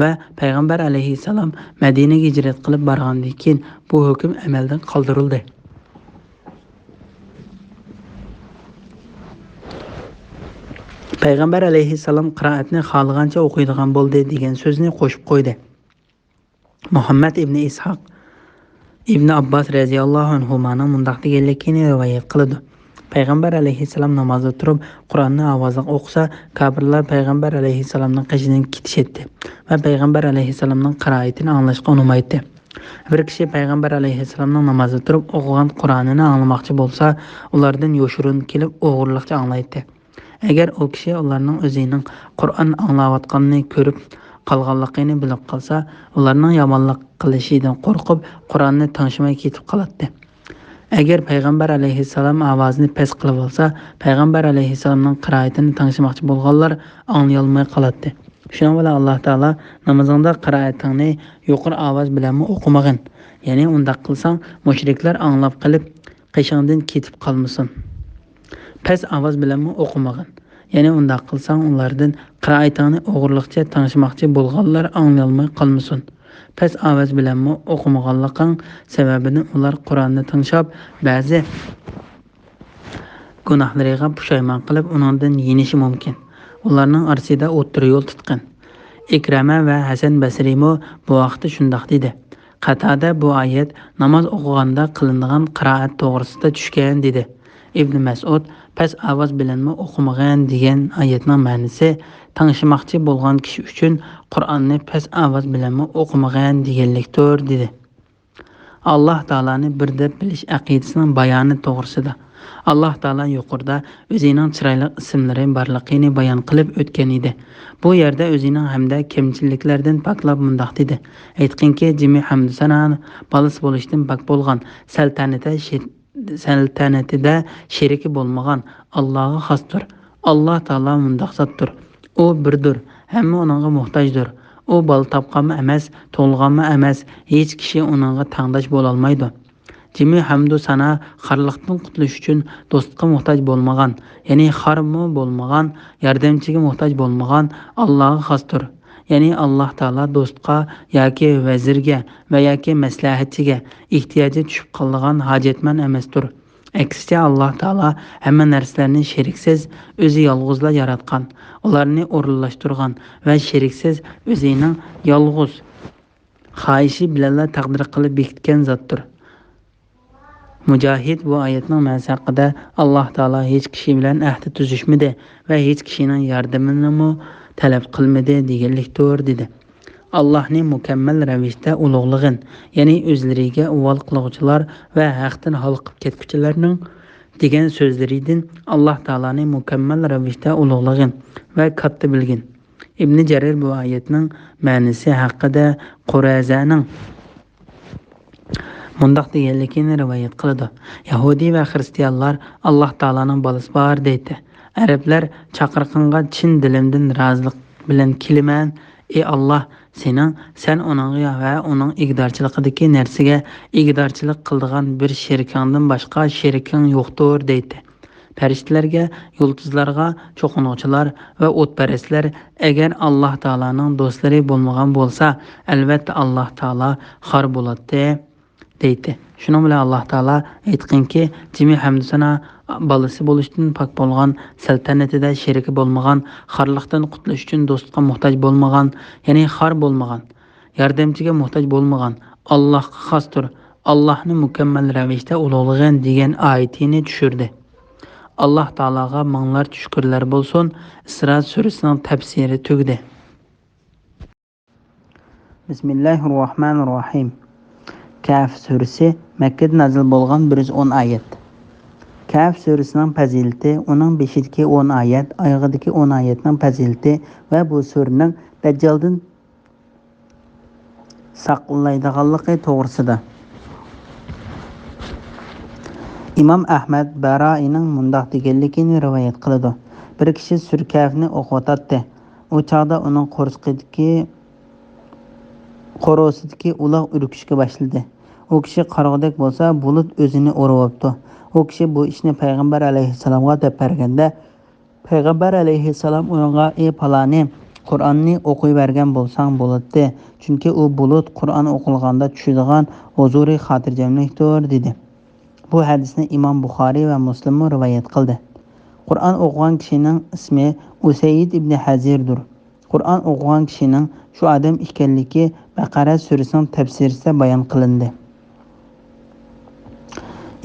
ۋە پەيغەمبەر ئەلەيھىسسالام مەدىنىگە ھىجرەت قىلىپ بارغاندىن كېيىن بۇ ھۆكۈم ئەمەلدىن قالدۇرۇلدى. پەيغەمبەر ئەلەيھىسسالام قىرائەتنى خالىغانچە ئوقۇيدىغان بولدى دېگەن سۆزنى قوشۇپ قويدى. مۇھەممەد ئىبنى ئىسھاق ئىبنى ئابباس رەزىياللاھۇ ئەنھۇمانىڭ مۇنداق دېگەنلىكىنى رىۋايەت قىلىدۇ. پەيغەمبەر ئەلەيھىسسالام نامازدا تۇرۇپ، قۇرئاننى ئاۋازلىق ئوقۇسا، كاپىرلار پەيغەمبەر ئەلەيھىسسالامنىڭ قېشىدىن كېتىشەتتى ۋە پەيغەمبەر ئەلەيھىسسالامنىڭ قىرائىتىنى ئاڭلاشقا ئۇنىمايتتى. بىر كىشى پەيغەمبەر ئەلەيھىسسالامنىڭ نامازدا تۇرۇپ ئوقۇغان قۇرئانىنى ئاڭلىماقچى بولسا، ئۇلاردىن يوشۇرۇن كېلىپ ئوغرىلىقچە ئاڭلايتتى. ئەگەر ئۇ كىشى ئۇلارنىڭ ئۆزىنىڭ قۇرئان ئاڭلاۋاتقاننى كۆرۈپ قالغانلىقىنى بىلىپ قالسا، ئۇلارنىڭ يامانلىق قىلىشىدىن قورقۇپ، قۇرئاننى تىڭشىماي كېتىپ قالاتتى. ئەگەر پەيغەمبەر ئەلەيھىسسالام ئاۋازىنى پەس قىلىۋالسا، پەيغەمبەر ئەلەيھىسسالامنىڭ قىرائىتىنى تىڭشىماقچى بولغانلار ئاڭلىيالماي قالاتتى. شۇنىڭ بىلەن ئاللاھ تائالا نامىزىڭدا قىرائىتىڭنى يۇقىرى ئاۋاز بىلەنمۇ ئوقۇمىغىن، يەنى ئۇنداق قىلساڭ مۇشرىكلار ئاڭلاپ قېلىپ قېشىڭدىن كېتىپ قالمىسۇن. پەس ئاۋاز بىلەنمۇ ئوقۇمىغىن، يەنى ئۇنداق قىلساڭ ئۇلاردىن قىرائىتىڭنى ئوغرىلىقچە تىڭشىماقچى بولغانلار ئاڭلىيالماي قالمىسۇن. پەس ئاۋاز بىلەنمۇ ئوقۇمىغانلىقىڭ سەۋەبىدىن ئۇلار قۇرئاننى تىڭشاپ بەزى گۇناھلىرىغا پۇشايمان قىلىپ ئۇنىڭدىن يېنىشى مۇمكىن. ئۇلارنىڭ ئارىسىدا ئوتتۇرا يول تۇتقىن. ئىكرەمە ۋە ھەسەن بەسرىيمۇ بۇ ھەقتە شۇنداق دېدى. قەتادە بۇ ئايەت ناماز ئوقۇغاندا قىلىنىدىغان قىرائەت توغرىسىدا چۈشكەن دېدى. ئىبنى مەسئۇد پەس ئاۋاز بىلەنمۇ ئوقۇمىغىن دېگەن ئايەتنىڭ مەنىسى تىڭشىماقچى بولغان كىشى ئۈچۈن قۇرئاننى پەس ئاۋاز بىلەنمۇ ئوقۇمىغىن دېگەنلىكتۇر دېدى. ئاللاھ تائالانى بىر دەپ بىلىش ئەقىدىسىنىڭ بايانى توغرىسىدا. ئاللاھ تائالا يۇقىرىدا ئۆزىنىڭ چىرايلىق ئىسىملىرى بارلىقىنى بايان قىلىپ ئۆتكەن ئىدى. بۇ يەردە ئۆزىنىڭ ھەمدە كەمچىلىكلەردىن پاكلاپ مۇنداق دېدى: ئېيتقىنكى، جىمى ھەمدۇسانا بالىسى بولۇشتىن پاك بولغان، سەلتەنىتە شىر-، سەلتەنىتىدە شېرىكى بولمىغان ئاللاھقا خاستۇر. ئاللاھ تائالا مۇنداق زاتتۇر. ئۇ بىردۇر، ھەممە ئۇنىڭغا موھتاجدۇر. ئۇ بالا تاپقانمۇ ئەمەس، تۇغۇلغانمۇ ئەمەس، ھېچ كىشى ئۇنىڭغا تەڭداش بولالمايدۇ. جىمى ھەمدۇ سانا خارلىقتىن قۇتۇلۇش ئۈچۈن دوستقا موھتاج بولمىغان، يەنى خارمۇ بولمىغان، ياردەمچىگە موھتاج بولمىغان ئاللاھقا خاستۇر. يەنى ئاللاھ تائالا دوستقا ياكى ۋەزىرگە ۋە ياكى مەسلىھەتچىگە ئېھتىياجى چۈشۈپ قالىدىغان ھاجەتمەن ئەمەستۇر. ئەكسىچە، ئاللاھ تائالا ھەممە نەرسىلەرنى شېرىكسىز، ئۆزى يالغۇزلا ياراتقان، ئۇلارنى ئورۇنلاشتۇرغان ۋە شېرىكسىز ئۆزىنىڭ يالغۇز خاھىشى بىلەنلا تەقدىر قىلىپ بېكىتكەن زاتتۇر. مۇجاھىد بۇ ئايەتنىڭ مەنىسى ھەققىدە، ئاللاھ تائالا ھېچ كىشى بىلەن ئەھدى تۈزۈشمىدى ۋە ھېچ كىشىنىڭ ياردىمىنىمۇ تەلەپ قىلمىدى دېگەنلىكتۇر، دېدى. ئاللاھنى مۇكەممەل رەۋىشتە ئۇلۇغلىغىن، يەنى ئۆزلىرىگە ئۇۋال قىلغۇچىلار ۋە ھەقتىن ھالقىپ كەتكۈچىلەرنىڭ دېگەن سۆزلىرىدىن ئاللاھ تائالانى مۇكەممەل رەۋىشتە ئۇلۇغلىغىن ۋە كاتتا بىلگىن. ئىبنى جەرىر بۇ ئايەتنىڭ مەنىسى ھەققىدە قۇرەزەنىڭ مۇنداق دېگەنلىكىنى رىۋايەت قىلىدۇ. يەھۇدىي ۋە خىرىستىيانلار ئاللاھ تائالانىڭ بالىسى بار دەيتتى. ئەرەبلەر چاقىرىقىڭغا چىن دىلىمدىن رازىلىق بىلەن كېلىمەن، ئى ئاللاھ، سېنىڭ، سەن ئۇنىڭغا ۋە ئۇنىڭ ئىگىدارچىلىقىدىكى نەرسىگە ئىگىدارچىلىق قىلىدىغان بىر شېرىكىڭدىن باشقا شېرىكىڭ يوقتۇر دەيتتى. پەرىشتىلەرگە، يۇلتۇزلارغا چوقۇنغۇچىلار ۋە ئوتپەرەسلەر ئەگەر ئاللاھ تائالانىڭ دوستلىرى بولمىغان بولسا، ئەلۋەتتە ئاللاھ تائالا خار بولاتتى، دەيتتى. شۇنىڭ بىلەن ئاللاھ تائالا ئېيتقىنكى، جىمى ھەمدۇسانا بالىسى بولۇشتىن پاك بولغان، سەلتەنىتىدە شېرىكى بولمىغان، خارلىقتىن قۇتۇلۇش ئۈچۈن دوستقا موھتاج بولمىغان، يەنى خار بولمىغان، ياردەمچىگە موھتاج بولمىغان ئاللاھقا خاستۇر، ئاللاھنى مۇكەممەل رەۋىشتە ئۇلۇغلىغىن دېگەن ئايىتىنى چۈشۈردى. ئاللاھ تائالاغا مىڭلارچە شۈكۈرلەر بولسۇن. ئىسرا سۈرىسىنىڭ تەپسىرى تۈگىدى. بىسمىللاھىررەھمانىررەھىم. كەھف سۈرىسى مەككىدە نازىل بولغان، بىر يۈز ئون ئايەت. كەھف سۈرىسىنىڭ پەزىلىتى، ئۇنىڭ بېشىدىكى ئون ئايەت، ئايىغىدىكى ئون ئايەتنىڭ پەزىلىتى ۋە بۇ سۈرىنىڭ دەججالدىن ساقلايدىغانلىقى توغرىسىدا. ئىمام ئەھمەد بەرائىنىڭ مۇنداق دېگەنلىكىنى رىۋايەت قىلىدۇ: بىر كىشى سۈرە كەھفنى ئوقۇۋاتاتتى. ئۇ چاغدا ئۇنىڭ قورسىقىدىكى، قورۇسىدىكى ئۇلاغ ئۈركۈشكە باشلىدى. ئۇ كىشى قارىغۇدەك بولسا، بۇلۇت ئۆزىنى ئورىۋاپتۇ. ئۇ كىشى بۇ ئىشنى پەيغەمبەر ئەلەيھىسسالامغا دەپ بەرگەندە، پەيغەمبەر ئەلەيھىسسالام ئۇنىڭغا: ئى پالانى، قۇرئاننى ئوقۇيۋەرگەن بولساڭ بولاتتى، چۈنكى ئۇ بۇلۇت قۇرئان ئوقۇلغاندا چۈشىدىغان ھۇزۇرىي خاتىرجەملىكتۇر، دېدى. بۇ ھەدىسنى ئىمام بۇخارىي ۋە مۇسلىممۇ رىۋايەت قىلدى. قۇرئان ئوقۇغان كىشىنىڭ ئىسمى ئۇسەيد ئىبنى ھەزىردۇر. قۇرئان ئوقۇغان كىشىنىڭ شۇ ئادەم ئىكەنلىكى بەقەرە سۈرىسىنىڭ تەپسىرىسىدە بايان قىلىندى.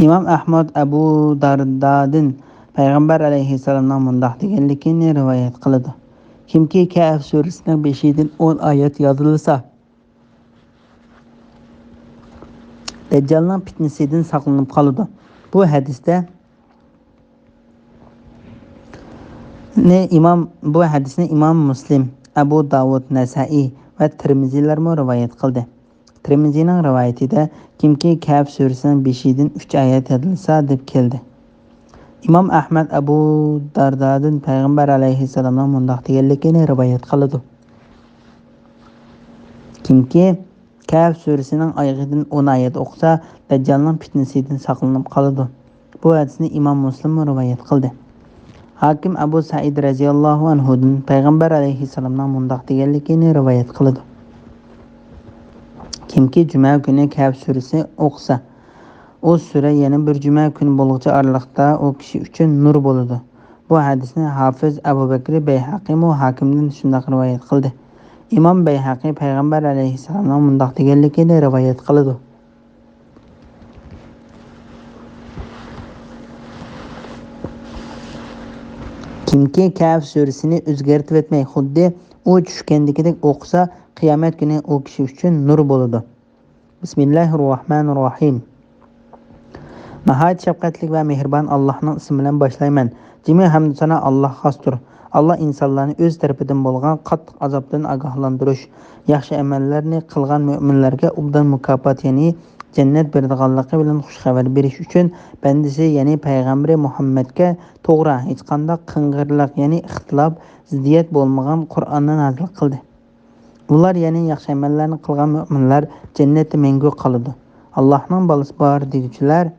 ئىمام ئەھمەد ئەبۇ داردادىن پەيغەمبەر ئەلەيھىسسالامنىڭ مۇنداق دېگەنلىكىنى رىۋايەت قىلىدۇ: كىمكى كەھف سۈرىسىنىڭ بېشىدىن ئون ئايەت يادلىسا، دەججالنىڭ پىتنىسىدىن ساقلىنىپ قالىدۇ. بۇ ھەدىستە نى ئىمام، بۇ ھەدىسنى ئىمام مۇسلىم، ئەبۇ داۋۇد، نەسائىي ۋە تىرمىزىلەرمۇ رىۋايەت قىلدى. تىرمىزىنىڭ رىۋايىتىدە، كىمكى كەھف سۈرىسىنىڭ بېشىدىن ئۈچ ئايەت يادلىسا، دەپ كەلدى. ئىمام ئەھمەد ئەبۇ داردادىن پەيغەمبەر ئەلەيھىسسالامنىڭ مۇنداق دېگەنلىكىنى رىۋايەت قىلىدۇ: كىمكى كەھف سۈرىسىنىڭ ئايىغىدىن ئون ئايەت ئوقۇسا، دەججالنىڭ پىتنىسىدىن ساقلىنىپ قالىدۇ. بۇ ھەدىسنى ئىمام مۇسلىممۇ رىۋايەت قىلدى. ھاكىم ئەبۇ سەئىد رەزىياللاھۇ ئەنھۇدىن پەيغەمبەر ئەلەيھىسسالامنىڭ مۇنداق دېگەنلىكىنى رىۋايەت قىلىدۇ: كىمكى جۈمە كۈنى كەھف سۈرىسى ئوقۇسا، ئۇ سۈرە يەنە بىر جۈمە كۈنى بولغۇچە ئارىلىقتا ئۇ كىشى ئۈچۈن نۇر بولىدۇ. بۇ ھەدىسنى ھافىز ئەبۇ بەكرى بەيھەقىمۇ ھاكىمدىن شۇنداق رىۋايەت قىلدى. ئىمام بەيھەقى پەيغەمبەر ئەلەيھىسسالامنىڭ مۇنداق دېگەنلىكىنى رىۋايەت قىلىدۇ: كىمكى كەھف سۈرىسىنى ئۆزگەرتىۋەتمەي، خۇددى ئۇ چۈشكەندىكىدەك ئوقۇسا، قىيامەت كۈنى ئۇ كىشى ئۈچۈن نۇر بولىدۇ. بىسمىللاھىررەھمانىررەھىم. ناھايىتى شەپقەتلىك ۋە مېھرىبان ئاللاھنىڭ ئىسمى بىلەن باشلايمەن. جىمى ھەمدۇ سانا ئاللاھقا خاستۇر. ئاللا ئىنسانلارنى ئۆز تەرىپىدىن بولغان قاتتىق ئازابتىن ئاگاھلاندۇرۇش، ياخشى ئەمەللەرنى قىلغان مۆمىنلەرگە ئوبدان مۇكاپات، يەنى جەننەت بېرىدىغانلىقى بىلەن خۇش خەۋەر بېرىش ئۈچۈن بەندىسى، يەنى پەيغەمبىرى مۇھەممەدكە توغرا، ھېچقانداق قىڭغىرلىق، يەنى ئىختىلاپ، زىددىيەت بولمىغان قۇرئاننى نازىل قىلدى. ئۇلار، يەنى ياخشى ئەمەللەرنى قىلغان مۆمىنلەر جەننەتتە مەڭگۈ قالىدۇ. ئاللاھنىڭ بالىسى بار دېگۈچىلەر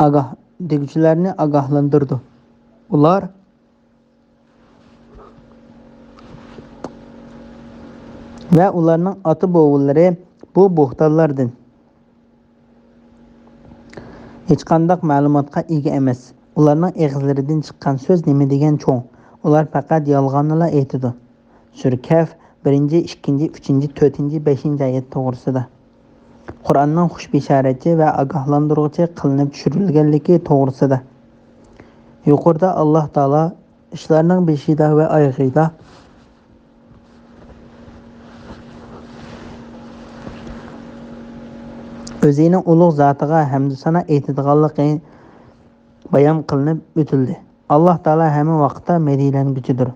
ئاگاھ، دېگۈچىلەرنى ئاگاھلاندۇرىدۇ. ئۇلار ۋە ئۇلارنىڭ ئاتا-بوۋىلىرى بۇ بوھتانلاردىن ھېچقانداق مەلۇماتقا ئىگە ئەمەس. ئۇلارنىڭ ئېغىزلىرىدىن چىققان سۆز نېمە دېگەن چوڭ. ئۇلار پەقەت يالغاننىلا ئېيتىدۇ. سۈرە كەھف، بىرىنچى، ئىككىنچى، ئۈچىنچى، تۆتىنچى، بەشىنچى ئايەت توغرىسىدا. قۇرئاننىڭ خۇش بېشارەتچى ۋە ئاگاھلاندۇرغۇچى قىلىنىپ چۈشۈرۈلگەنلىكى توغرىسىدا. يۇقىرىدا ئاللاھ تائالا ئىشلارنىڭ بېشىدا ۋە ئايىغىدا ئۆزىنىڭ ئۇلۇغ زاتىغا ھەمدۇ سانا ئېيتىدىغانلىقى بايان قىلىنىپ ئۆتۈلدى. ئاللاھ تائالا ھەممە ۋاقىتتا مەدھىيلەنگۈچىدۇر.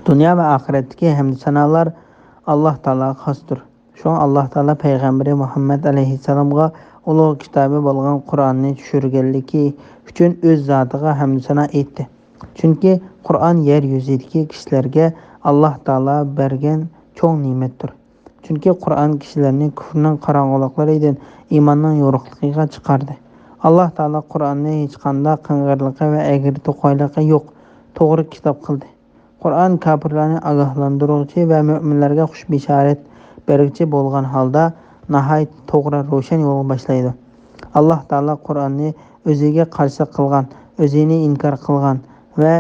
دۇنيا ۋە ئاخىرەتتىكى ھەمدۇ سانالار ئاللاھ تائالاغا خاستۇر. شۇڭا ئاللاھ تائالا پەيغەمبىرى مۇھەممەد ئەلەيھىسسالامغا ئۇلۇغ كىتابى بولغان قۇرئاننى چۈشۈرگەنلىكى ئۈچۈن ئۆز زاتىغا ھەمدۇ سانا ئېيتتى. چۈنكى قۇرئان يەر يۈزىدىكى كىشىلەرگە ئاللاھ تائالا بەرگەن چوڭ نېمەتتۇر. چۈنكى قۇرئان كىشىلەرنى كۇفرنىڭ قاراڭغۇلۇقلىرىدىن ئىماننىڭ يورۇقلۇقىغا چىقاردى. ئاللاھ تائالا قۇرئاننى ھېچقانداق قىڭغىرلىقى ۋە ئەگرى توقايلىقى يوق، توغرا كىتاب قىلدى. قۇرئان كاپىرلارنى ئاگاھلاندۇرغۇچى ۋە مۆمىنلەرگە خۇش بېشارەت بەرگۈچى بولغان ھالدا، ناھايىتى توغرا، روشەن يولغا باشلايدۇ. ئاللاھ تائالا قۇرئاننى ئۆزىگە قارشى قىلغان، ئۆزىنى ئىنكار قىلغان ۋە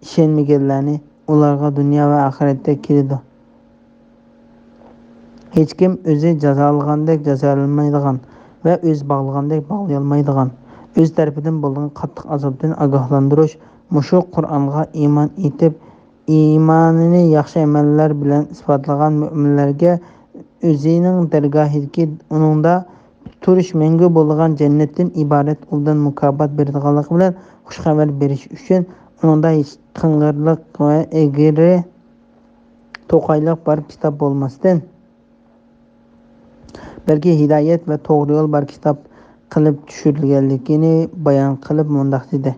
ئىشەنمىگەنلەرنى ئۇلارغا دۇنيا ۋە ئاخىرەتتە كېلىدۇ. ھېچكىم ئۆزى جازالىغاندەك جازالىمايدىغان ۋە ئۆزى باغلىغاندەك باغلىيالمايدىغان، ئۆز تەرىپىدىن بولغان قاتتىق ئازابتىن ئاگاھلاندۇرۇش، مۇشۇ قۇرئانغا ئىمان ئېيتىپ، ئىمانىنى ياخشى ئەمەللەر بىلەن ئىسپاتلىغان مۆمىنلەرگە ئۆزىنىڭ دەرگاھىدىكى، ئۇنىڭدا تۇرۇش، مەڭگۈ بولىدىغان جەننەتتىن ئىبارەت ئوبدان مۇكاپات بېرىدىغانلىقى بىلەن خۇش خەۋەر بېرىش ئۈچۈن، ئۇنىڭدا ھېچ قىڭغىرلىق ۋە ئەگرى توقايلىق بار كىتاب بولماستىن، بەلكى ھىدايەت ۋە توغرا يول بار كىتاب قىلىپ چۈشۈرۈلگەنلىكىنى بايان قىلىپ مۇنداق دېدى: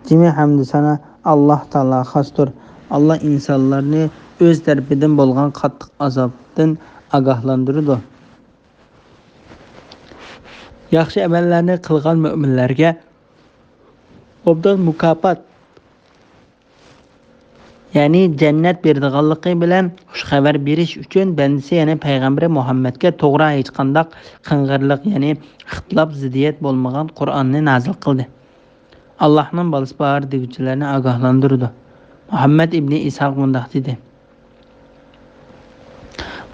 جىمى ھەمدۇ سانا ئاللاھ تائالاغا خاستۇر. ئاللاھ ئىنسانلارنى ئۆز تەرىپىدىن بولغان قاتتىق ئازابتىن ئاگاھلاندۇرىدۇ. ياخشى ئەمەللەرنى قىلغان مۆمىنلەرگە ئوبدان مۇكاپات، يەنى جەننەت بېرىدىغانلىقى بىلەن خۇش خەۋەر بېرىش ئۈچۈن بەندىسى، يەنى پەيغەمبىرى مۇھەممەدكە توغرا، ھېچقانداق قىڭغىرلىق، يەنى ئىختىلاپ، زىددىيەت بولمىغان قۇرئاننى نازىل قىلدى. ئاللاھنىڭ بالىسى بار دېگۈچىلەرنى ئاگاھلاندۇرىدۇ. مۇھەممەد ئىبنى ئىسھاق مۇنداق دېدى: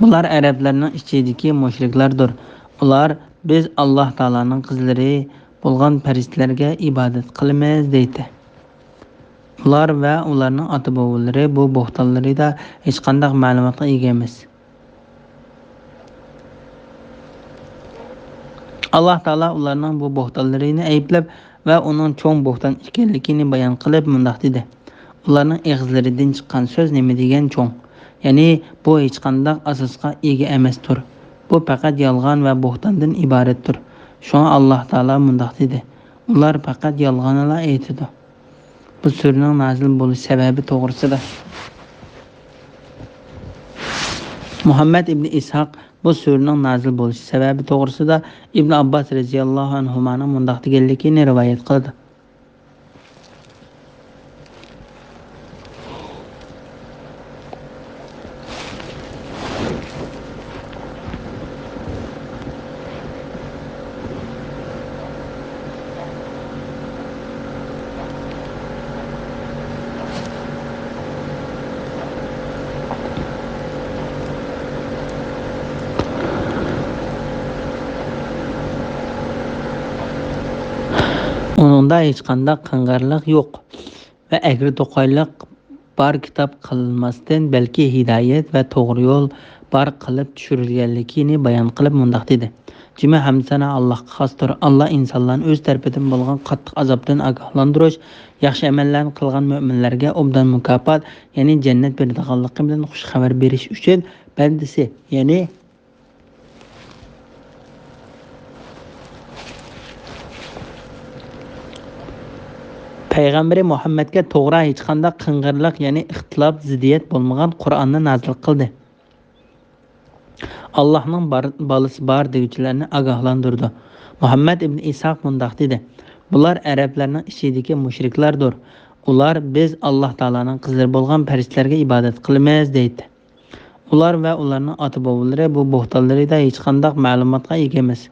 بۇلار ئەرەبلەرنىڭ ئىچىدىكى مۇشرىكلاردۇر. ئۇلار: «بىز ئاللاھ تائالانىڭ قىزلىرى بولغان پەرىشتىلەرگە ئىبادەت قىلىمىز» دەيتتى. ئۇلار ۋە ئۇلارنىڭ ئاتا-بوۋىلىرى بۇ بوھتانلىرىدا ھېچقانداق مەلۇماتقا ئىگە ئەمەس. ئاللاھ تائالا ئۇلارنىڭ بۇ بوھتانلىرىنى ئەيىبلەپ ۋە ئۇنىڭ چوڭ بوھتان ئىكەنلىكىنى بايان قىلىپ مۇنداق دېدى: ئۇلارنىڭ ئېغىزلىرىدىن چىققان سۆز نېمە دېگەن چوڭ، يەنى بۇ ھېچقانداق ئاساسقا ئىگە ئەمەستۇر. بۇ پەقەت يالغان ۋە بوھتاندىن ئىبارەتتۇر. شۇڭا ئاللاھ تائالا مۇنداق دېدى: ئۇلار پەقەت يالغانلا ئېيتىدۇ. بۇ سۈرىنىڭ نازىل بولۇش سەۋەبى توغرىسىدا. مۇھەممەد ئىبنى ئىسھاق بۇ سۈرىنىڭ نازىل بولۇش سەۋەبى توغرىسىدا ئىبن ئابباس رەزىياللاھۇ ئەنھۇمانىڭ مۇنداق دېگەنلىكىنى رىۋايەت قىلىدۇ. ئۇنىڭدا ھېچقانداق قىڭغىرلىق يوق ۋە ئەگرى-توقايلىق بار كىتاب قىلماستىن، بەلكى ھىدايەت ۋە توغرا يول بار قىلىپ چۈشۈرۈلگەنلىكىنى بايان قىلىپ مۇنداق دېدى: جۈمە ھەمدۇسانا ئاللاھقا خاستۇر. ئاللاھ ئىنسانلارنى ئۆز تەرىپىدىن بولغان قاتتىق ئازابتىن ئاگاھلاندۇرۇش، ياخشى ئەمەللەرنى قىلغان مۆمىنلەرگە ئوبدان مۇكاپات، يەنى جەننەت بېرىدىغانلىقى بىلەن خۇش خەۋەر بېرىش ئۈچۈن بەندىسى، يەنى پەيغەمبىرى مۇھەممەدكە توغرا، ھېچقانداق قىڭغىرلىق، يەنى ئىختىلاپ، زىددىيەت بولمىغان قۇرئاننى نازىل قىلدى. ئاللاھنىڭ بار، بالىسى بار دېگۈچىلەرنى ئاگاھلاندۇرىدۇ. مۇھەممەد ئىبن ئىسھاق مۇنداق دېدى: بۇلار ئەرەبلەرنىڭ ئىچىدىكى مۇشرىكلاردۇر. ئۇلار: بىز ئاللاھ تائالانىڭ قىزلىرى بولغان پەرىشتىلەرگە ئىبادەت قىلىمىز دەيتتى. ئۇلار ۋە ئۇلارنىڭ ئاتا-بوۋىلىرى بۇ بوھتانلىرىدا ھېچقانداق مەلۇماتقا ئىگە ئەمەس.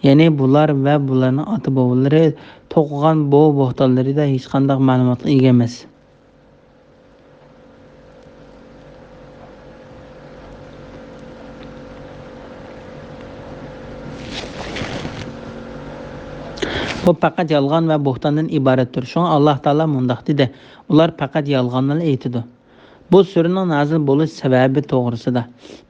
يەنى بۇلار ۋە بۇلارنىڭ ئاتا-بوۋىلىرى توقۇغان بۇ بوھتانلىرىدا ھېچقانداق مەلۇماتقا ئىگە ئەمەس. بۇ پەقەت يالغان ۋە بوھتاندىن ئىبارەتتۇر. شۇڭا ئاللاھ تائالا مۇنداق دېدى: ئۇلار پەقەت يالغانلا ئېيتىدۇ. بۇ سۈرىنىڭ نازىل بولۇش سەۋەبى توغرىسىدا.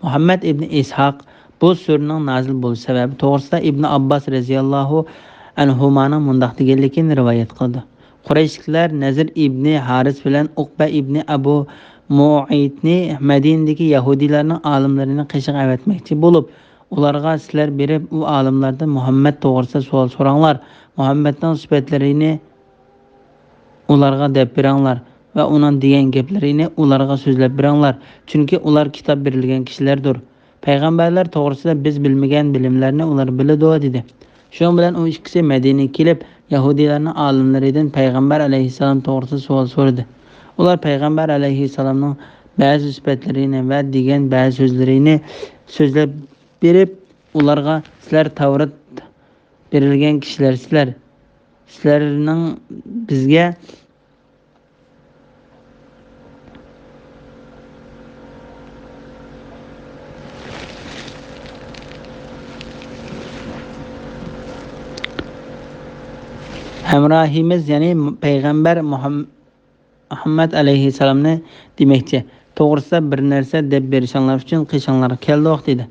مۇھەممەد ئىبنى ئىسھاق بۇ سۈرىنىڭ نازىل بولۇش سەۋەبى توغرىسىدا ئىبنى ئابباس رەزىياللاھۇ ئەنھۇمانىڭ مۇنداق دېگەنلىكىنى رىۋايەت قىلىدۇ. قۇرەيشلىكلەر نەزىر ئىبنى ھارىس بىلەن ئۇقبە ئىبنى ئەبۇ مۇئەيتنى مەدىنىدىكى يەھۇدىيلارنىڭ ئالىملىرىنىڭ قېشىغا ئەۋەتمەكچى بولۇپ، ئۇلارغا: سىلەر بېرىپ ئۇ ئالىملاردىن مۇھەممەد توغرىسىدا سوئال سوراڭلار، مۇھەممەدنىڭ سۈپەتلىرىنى ئۇلارغا دەپ بېرىڭلار ۋە ئۇنىڭ دېگەن گەپلىرىنى ئۇلارغا سۆزلەپ بېرىڭلار، چۈنكى ئۇلار كىتاب بېرىلگەن كىشىلەردۇر. پەيغەمبەرلەر توغرىسىدا بىز بىلمىگەن بىلىملەرنى ئۇلار بىلىدۇ، دېدى. شۇنىڭ بىلەن ئۇ ئىككىسى مەدىنىگە كېلىپ، يەھۇدىيلارنىڭ ئالىملىرىدىن پەيغەمبەر ئەلەيھىسسالام توغرىسىدا سوئال سورىدى. ئۇلار پەيغەمبەر ئەلەيھىسسالامنىڭ بەزى سۈپەتلىرىنى ۋە دېگەن بەزى سۆزلىرىنى سۆزلەپ بېرىپ، ئۇلارغا: سىلەر تەۋرات بېرىلگەن كىشىلەرسىلەر. سىلەرنىڭ بىزگە ھەمراھىمىز، يەنى پەيغەمبەر مۇھەم-، مۇھەممەد ئەلەيھىسسالامنى دېمەكچى، توغرىسىدا بىر نەرسە دەپ بېرىشىڭلار ئۈچۈن قېشىڭلارغا كەلدۇق، دېدى.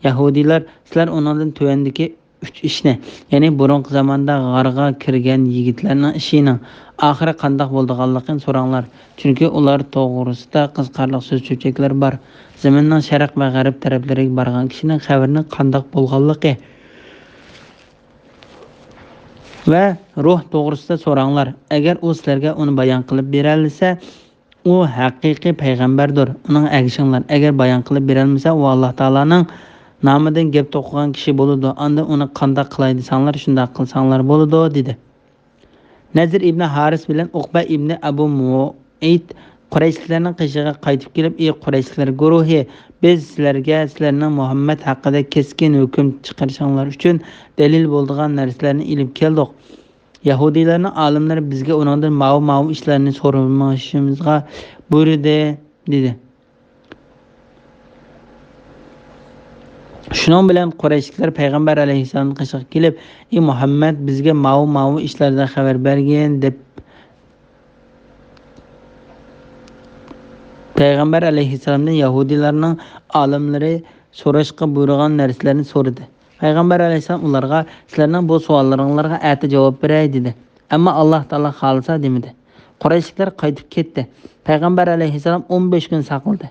يەھۇدىيلار: سىلەر ئۇنىڭدىن تۆۋەندىكى ئۈچ ئىشنى، يەنى بۇرۇنقى زاماندا غارغا كىرگەن يىگىتلەرنىڭ ئىشىنىڭ ئاخىرى قانداق بولىدىغانلىقىنى سوراڭلار. چۈنكى ئۇلار توغرىسىدا قىزىقارلىق سۆز-چۆچەكلەر بار. زېمىننىڭ شەرق ۋە غەرب تەرەپلىرىگە بارغان كىشىنىڭ قەبرىنىڭ قانداق بولغانلىقى ۋە روھ توغرىسىدا سوراڭلار. ئەگەر ئۇ سىلەرگە ئۇنى بايان قىلىپ بېرەلىسە، ئۇ ھەقىقىي پەيغەمبەردۇر، ئۇنىڭغا ئەگىشىڭلار. ئەگەر بايان قىلىپ بېرەلمىسە، ئۇ ئاللاھ تائالانىڭ نامىدىن گەپ توقۇغان كىشى بولىدۇ. ئاندىن ئۇنى قانداق قىلاي دېسەڭلار، شۇنداق قىلساڭلار بولىدۇ، دېدى. نەزىر ئىبنى ھارىس بىلەن ئۇقبە ئىبنى ئەبۇ مۇئەيت قۇرەيشلىكلەرنىڭ قېشىغا قايتىپ كېلىپ: ئى قۇرەيشلىكلەر گۇرۇھى، بىز سىلەرگە سىلەرنىڭ مۇھەممەد ھەققىدە كەسكىن ھۆكۈم چىقىرىشىڭلار ئۈچۈن دەلىل بولىدىغان نەرسىلەرنى ئېلىپ كەلدۇق. يەھۇدىيلارنىڭ ئالىملىرى بىزگە ئۇنىڭدىن ماۋۇ، ماۋۇ ئىشلارنى سورىمىشىمىزغا بۇيرۇدى، دېدى. شۇنىڭ بىلەن قۇرەيشلىكلەر پەيغەمبەر ئەلەيھىسسالامنىڭ قېشىغا كېلىپ، ئى مۇھەممەد، بىزگە ماۋۇ، ماۋۇ ئىشلاردا خەۋەر بەرگىن، دەپ، پەيغەمبەر ئەلەيھىسسالامدىن يەھۇدىيلارنىڭ ئالىملىرى سوراشقا بۇيرۇغان نەرسىلەرنى سورىدى. پەيغەمبەر ئەلەيھىسسالام ئۇلارغا، سىلەرنىڭ بۇ سوئاللىرىڭلارغا ئەتە جاۋاب بېرەي، دېدى. ئەمما ئاللاھ تائالا خالىسا دېمىدى. قۇرەيشلىكلەر قايتىپ كەتتى. پەيغەمبەر ئەلەيھىسسالام ئون بەش كۈن ساقلىدى.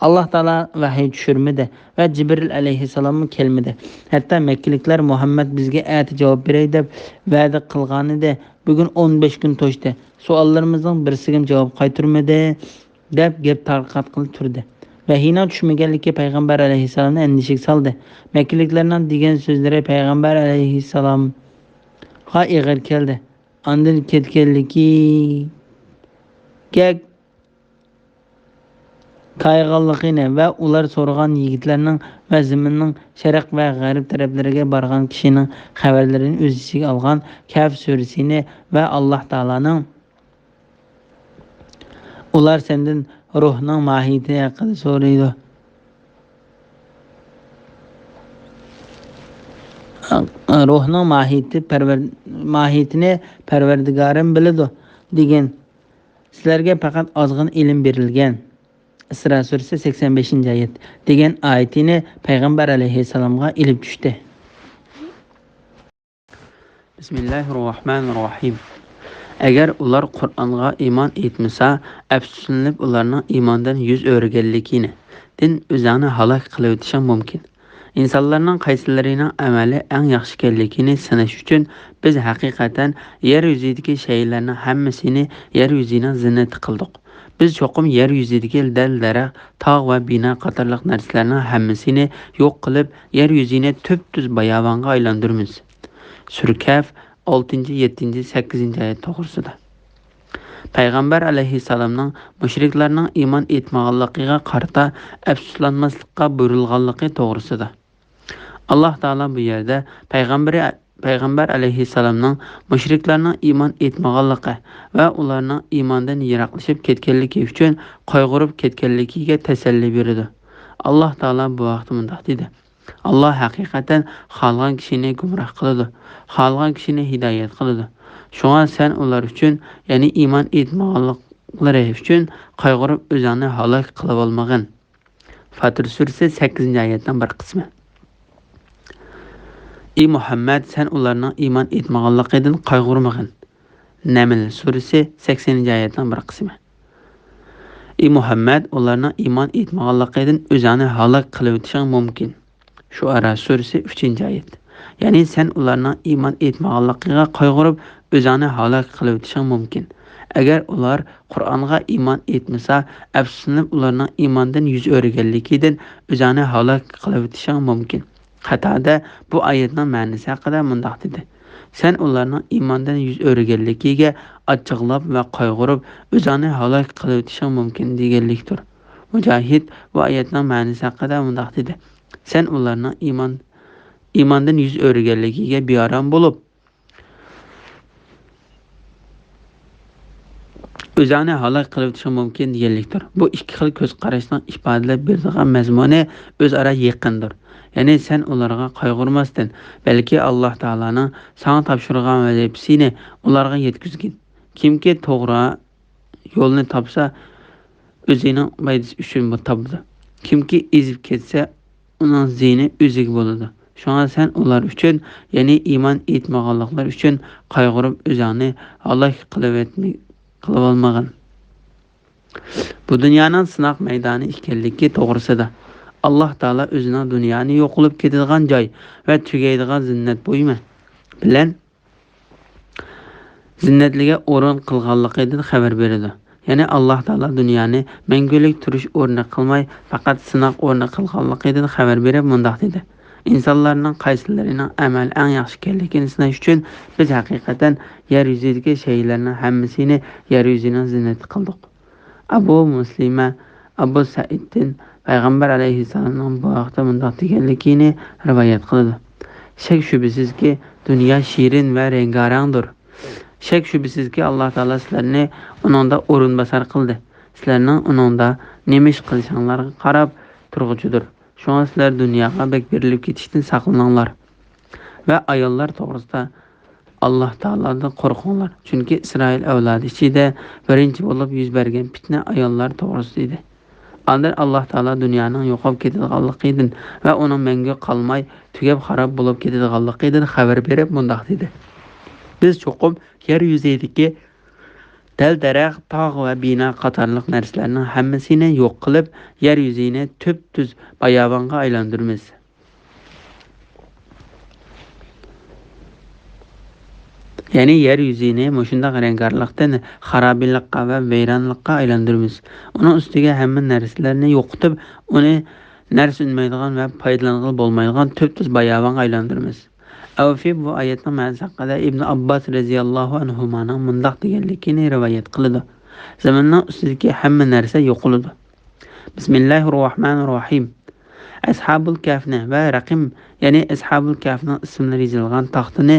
ئاللاھ تائالا ۋەھىي چۈشۈرمىدى ۋە جىبرىل ئەلەيھىسسالاممۇ كەلمىدى. ھەتتا مەككىلىكلەر مۇھەممەد بىزگە ئەتە جاۋاب بېرەي دەپ ۋەدە قىلغانىدى. بۈگۈن ئون بەش كۈن توشتى. سوئاللىرىمىزنىڭ بىرسىگىمۇ جاۋاب قايتۇرمىدى، دەپ گەپ تارقاتقىلى تۇردى. ۋەھىينىڭ چۈشمىگەنلىكى پەيغەمبەر ئەلەيھىسسالامنى ئەندىشىگە سالدى. مەككىلىكلەرنىڭ دېگەن سۆزلىرى پەيغەمبەر ئەلەيھىسسالامغا ئېغىر كەلدى. ئاندىن كەتكەنلىكىگە كايىغانلىقىنى ۋە ئۇلار سورىغان يىگىتلەرنىڭ ۋە زېمىننىڭ شەرق ۋە غەرب تەرەپلىرىگە بارغان كىشىنىڭ خەۋەرلىرىنى ئۆز ئىچىگە ئالغان كەھف سۈرىسىنى ۋە ئاللاھ تائالانىڭ، ئۇلار سەندىن روھنىڭ ماھىيىتى ھەققىدە سورىيدۇ. روھنىڭ ماھىيىتى پەرۋەر-، ماھىيىتىنى پەرۋەردىگارىم بىلىدۇ، دېگەن. سىلەرگە پەقەت ئازغىنە ئىلىم بېرىلگەن. ئىسرا سۈرىسى سەكسەن بەشىنچى ئايەت، دېگەن ئايىتىنى پەيغەمبەر ئەلەيھىسسالامغا ئېلىپ چۈشتى. بىسمىللاھىررەھمانىررەھىم. ئەگەر ئۇلار قۇرئانغا ئىمان ئېيتمىسا، ئەپسۇسلىنىپ ئۇلارنىڭ ئىماندىن يۈز ئۆرۈگەنلىكىنى، دىن ئۆزۈڭنى ھالاك قىلىۋېتىشىڭ مۇمكىن. ئىنسانلارنىڭ قايسىلىرىنىڭ ئەمەلى ئەڭ ياخشى ئىكەنلىكىنى سىناش ئۈچۈن، بىز ھەقىقەتەن يەر يۈزىدىكى شەيئىلەرنىڭ ھەممىسىنى يەر يۈزىنىڭ زىننىتى قىلدۇق. بىز چوقۇم يەر يۈزىدىكى دەل-دەرەخ، تاغ ۋە بىنا قاتارلىق نەرسىلەرنىڭ ھەممىسىنى يوق قىلىپ، يەر يۈزىنى تۈپتۈز باياۋانغا ئايلاندۇرىمىز. سۈرە كەھف، ئالتىنچى، يەتتىنچى، سەككىزىنچى ئايەت توغرىسىدا. پەيغەمبەر ئەلەيھىسسالامنىڭ مۇشرىكلارنىڭ ئىمان ئېيتمىغانلىقىغا قارىتا ئەپسۇسلانماسلىققا بۇيرۇلغانلىقى توغرىسىدا. ئاللاھ تائالا بۇ يەردە پەيغەمبىرى، پەيغەمبەر ئەلەيھىسسالامنىڭ مۇشرىكلارنىڭ ئىمان ئېيتمىغانلىقى ۋە ئۇلارنىڭ ئىماندىن يىراقلىشىپ كەتكەنلىكى ئۈچۈن قايغۇرۇپ كەتكەنلىكىگە تەسەللى بېرىدۇ. ئاللاھ تائالا بۇ ھەقتە مۇنداق دېدى: ئاللاھ ھەقىقەتەن خالىغان كىشىنى گۇمراھ قىلىدۇ، خالىغان كىشىنى ھىدايەت قىلىدۇ. شۇڭا سەن ئۇلار ئۈچۈن، يەنى ئىمان ئېيتمىغانلىقلىرى ئۈچۈن قايغۇرۇپ ئۆزۈڭنى ھالاك قىلىۋالمىغىن. فاتىر سۈرىسى سەككىزىنچى ئايەتنىڭ بىر قىسمى. ئى مۇھەممەد، سەن ئۇلارنىڭ ئىمان ئېيتمىغانلىقىدىن قايغۇرمىغىن. نەمل سۈرىسى سەكسىنىنچى ئايەتنىڭ بىر قىسمى. ئى مۇھەممەد، ئۇلارنىڭ ئىمان ئېيتمىغانلىقىدىن ئۆزۈڭنى ھالاك قىلىۋېتىشىڭ مۇمكىن. شۇئەرا سۈرىسى ئۈچىنچى ئايەت. يەنى سەن ئۇلارنىڭ ئىمان ئېيتمىغانلىقىغا قايغۇرۇپ، ئۆزۈڭنى ھالاك قىلىۋېتىشىڭ مۇمكىن. ئەگەر ئۇلار قۇرئانغا ئىمان ئېيتمىسا، ئەپسۇسلىنىپ ئۇلارنىڭ ئىماندىن يۈز ئۆرۈگەنلىكىدىن ئۆزۈڭنى ھالاك قىلىۋېتىشىڭ مۇمكىن. قاتادە بۇ ئايەتنىڭ مەنىسى ھەققىدە مۇنداق دېدى: سەن ئۇلارنىڭ ئىماندىن يۈز ئۆرۈگەنلىكىگە ئاچچىقلاپ ۋە قايغۇرۇپ، ئۆزۈڭنى ھالاك قىلىۋېتىشىڭ مۇمكىن، دېگەنلىكتۇر. مۇجاھىد بۇ ئايەتنىڭ مەنىسى ھەققىدە مۇنداق دېدى: سەن ئۇلارنىڭ ئىمان، ئىماندىن يۈز ئۆرۈگەنلىكىگە بىئارام بولۇپ، ئۆزۈڭنى ھالاك قىلىۋېتىشىڭ مۇمكىن، دېگەنلىكتۇر. بۇ ئىككى خىل كۆز قاراشنىڭ ئىپادىلەپ بېرىدىغان مەزمۇنى ئۆزئارا يېقىندۇر. يەنى سەن ئۇلارغا قايغۇرماستىن، بەلكى ئاللاھ تائالانىڭ ساڭا تاپشۇرغان ۋەزىپىسىنى ئۇلارغا يەتكۈزگىن. كىمكى توغرا يولنى تاپسا، ئۆزىنىڭ پايدىسى ئۈچۈن بۇ تاپىدۇ. كىمكى ئېزىپ كەتسە، ئۇنىڭ زىيىنى ئۆزىگە بولىدۇ. شۇڭا سەن ئۇلار ئۈچۈن، يەنى ئىمان ئېيتمىغانلىقلار ئۈچۈن قايغۇرۇپ، ئۆزۈڭنى ھالاك قىلىۋەتمە-، قىلىۋالمىغىن. بۇ دۇنيانىڭ سىناق مەيدانى ئىكەنلىكى توغرىسىدا. ئاللاھ تائالا ئۆزىنىڭ دۇنيانى يوقىلىپ كېتىدىغان جاي ۋە تۈگەيدىغان زىننەت بۇيۇمى بىلەن زىننەتلىككە ئورۇن قىلغانلىقىدىن خەۋەر بېرىدۇ. يەنى ئاللاھ تائالا دۇنيانى مەڭگۈلۈك تۇرۇش ئورنى قىلماي، پەقەت سىناق ئورنى قىلغانلىقىدىن خەۋەر بېرىپ مۇنداق دېدى: ئىنسانلارنىڭ قايسىلىرىنىڭ ئەمەل ئەڭ ياخشى ئىكەنلىكىنى سىناش ئۈچۈن، بىز ھەقىقەتەن يەر يۈزىدىكى شەيئىلەرنىڭ ھەممىسىنى يەر يۈزىنىڭ زىننىتى قىلدۇق. ئەبۇ مۇسلىمە ئەبۇ سەئىدتىن پەيغەمبەر ئەلەيھىسسالامنىڭ بۇ ھەقتە مۇنداق دېگەنلىكىنى رىۋايەت قىلىدۇ: شەك-شۈبھىسىزكى، دۇنيا شېرىن ۋە رەڭگارەڭدۇر. شەك-شۈبھىسىزكى، ئاللا تائالا سىلەرنى ئۇنىڭدا ئورۇنباسار قىلدى. سىلەرنىڭ ئۇنىڭدا نېمە ئىش قىلىشىڭلارغا قاراپ تۇرغۇچىدۇر. شۇڭا سىلەر دۇنياغا بەك بېرىلىپ كېتىشتىن ساقلىنىڭلار ۋە ئاياللار توغرىسىدا ئاللا تائالادىن قورقۇڭلار. چۈنكى ئىسرائىل ئەۋلادى ئىچىدە بىرىنچى بولۇپ يۈز بەرگەن پىتنە ئاياللار توغرىسىدا ئىدى. ئاندىن ئاللا تائالا دۇنيانىڭ يوقاپ كېتىدىغانلىقىدىن ۋە ئۇنىڭ مەڭگۈ قالماي تۈگەپ خاراب بولۇپ كېتىدىغانلىقىدىن خەۋەر بېرىپ مۇنداق دېدى: بىز چوقۇم يەر يۈزىدىكى دەل-دەرەخ، تاغ ۋە بىنا قاتارلىق نەرسىلەرنىڭ ھەممىسىنى يوق قىلىپ، يەر يۈزىنى تۈپتۈز باياۋانغا ئايلاندۇرىمىز. يەنى يەر يۈزىنى مۇشۇنداق رەڭگارلىقتىن خارابىلىققا ۋە ۋەيرانلىققا ئايلاندۇرىمىز. ئۇنىڭ ئۈستىگە ھەممە نەرسىلەرنى يوقىتىپ، ئۇنى نەرسە ئۈنمەيدىغان ۋە پايدىلانغىلى بولمايدىغان تۈپتۈز باياۋانغا ئايلاندۇرىمىز. ئەۋفى بۇ ئايەتنىڭ مەنىسى ھەققىدە ئىبن ئابباس رەزىياللاھۇ ئەنھۇمانىڭ مۇنداق دېگەنلىكىنى رىۋايەت قىلىدۇ: زېمىننىڭ ئۈستىدىكى ھەممە نەرسە يوقىلىدۇ. بىسمىللاھىررەھمانىررەھىم. ئەسھابۇل كەھفنى ۋە رەقىم، يەنى ئەسھابۇل كەھفنىڭ ئىسىملىرى يېزىلغان تاختىنى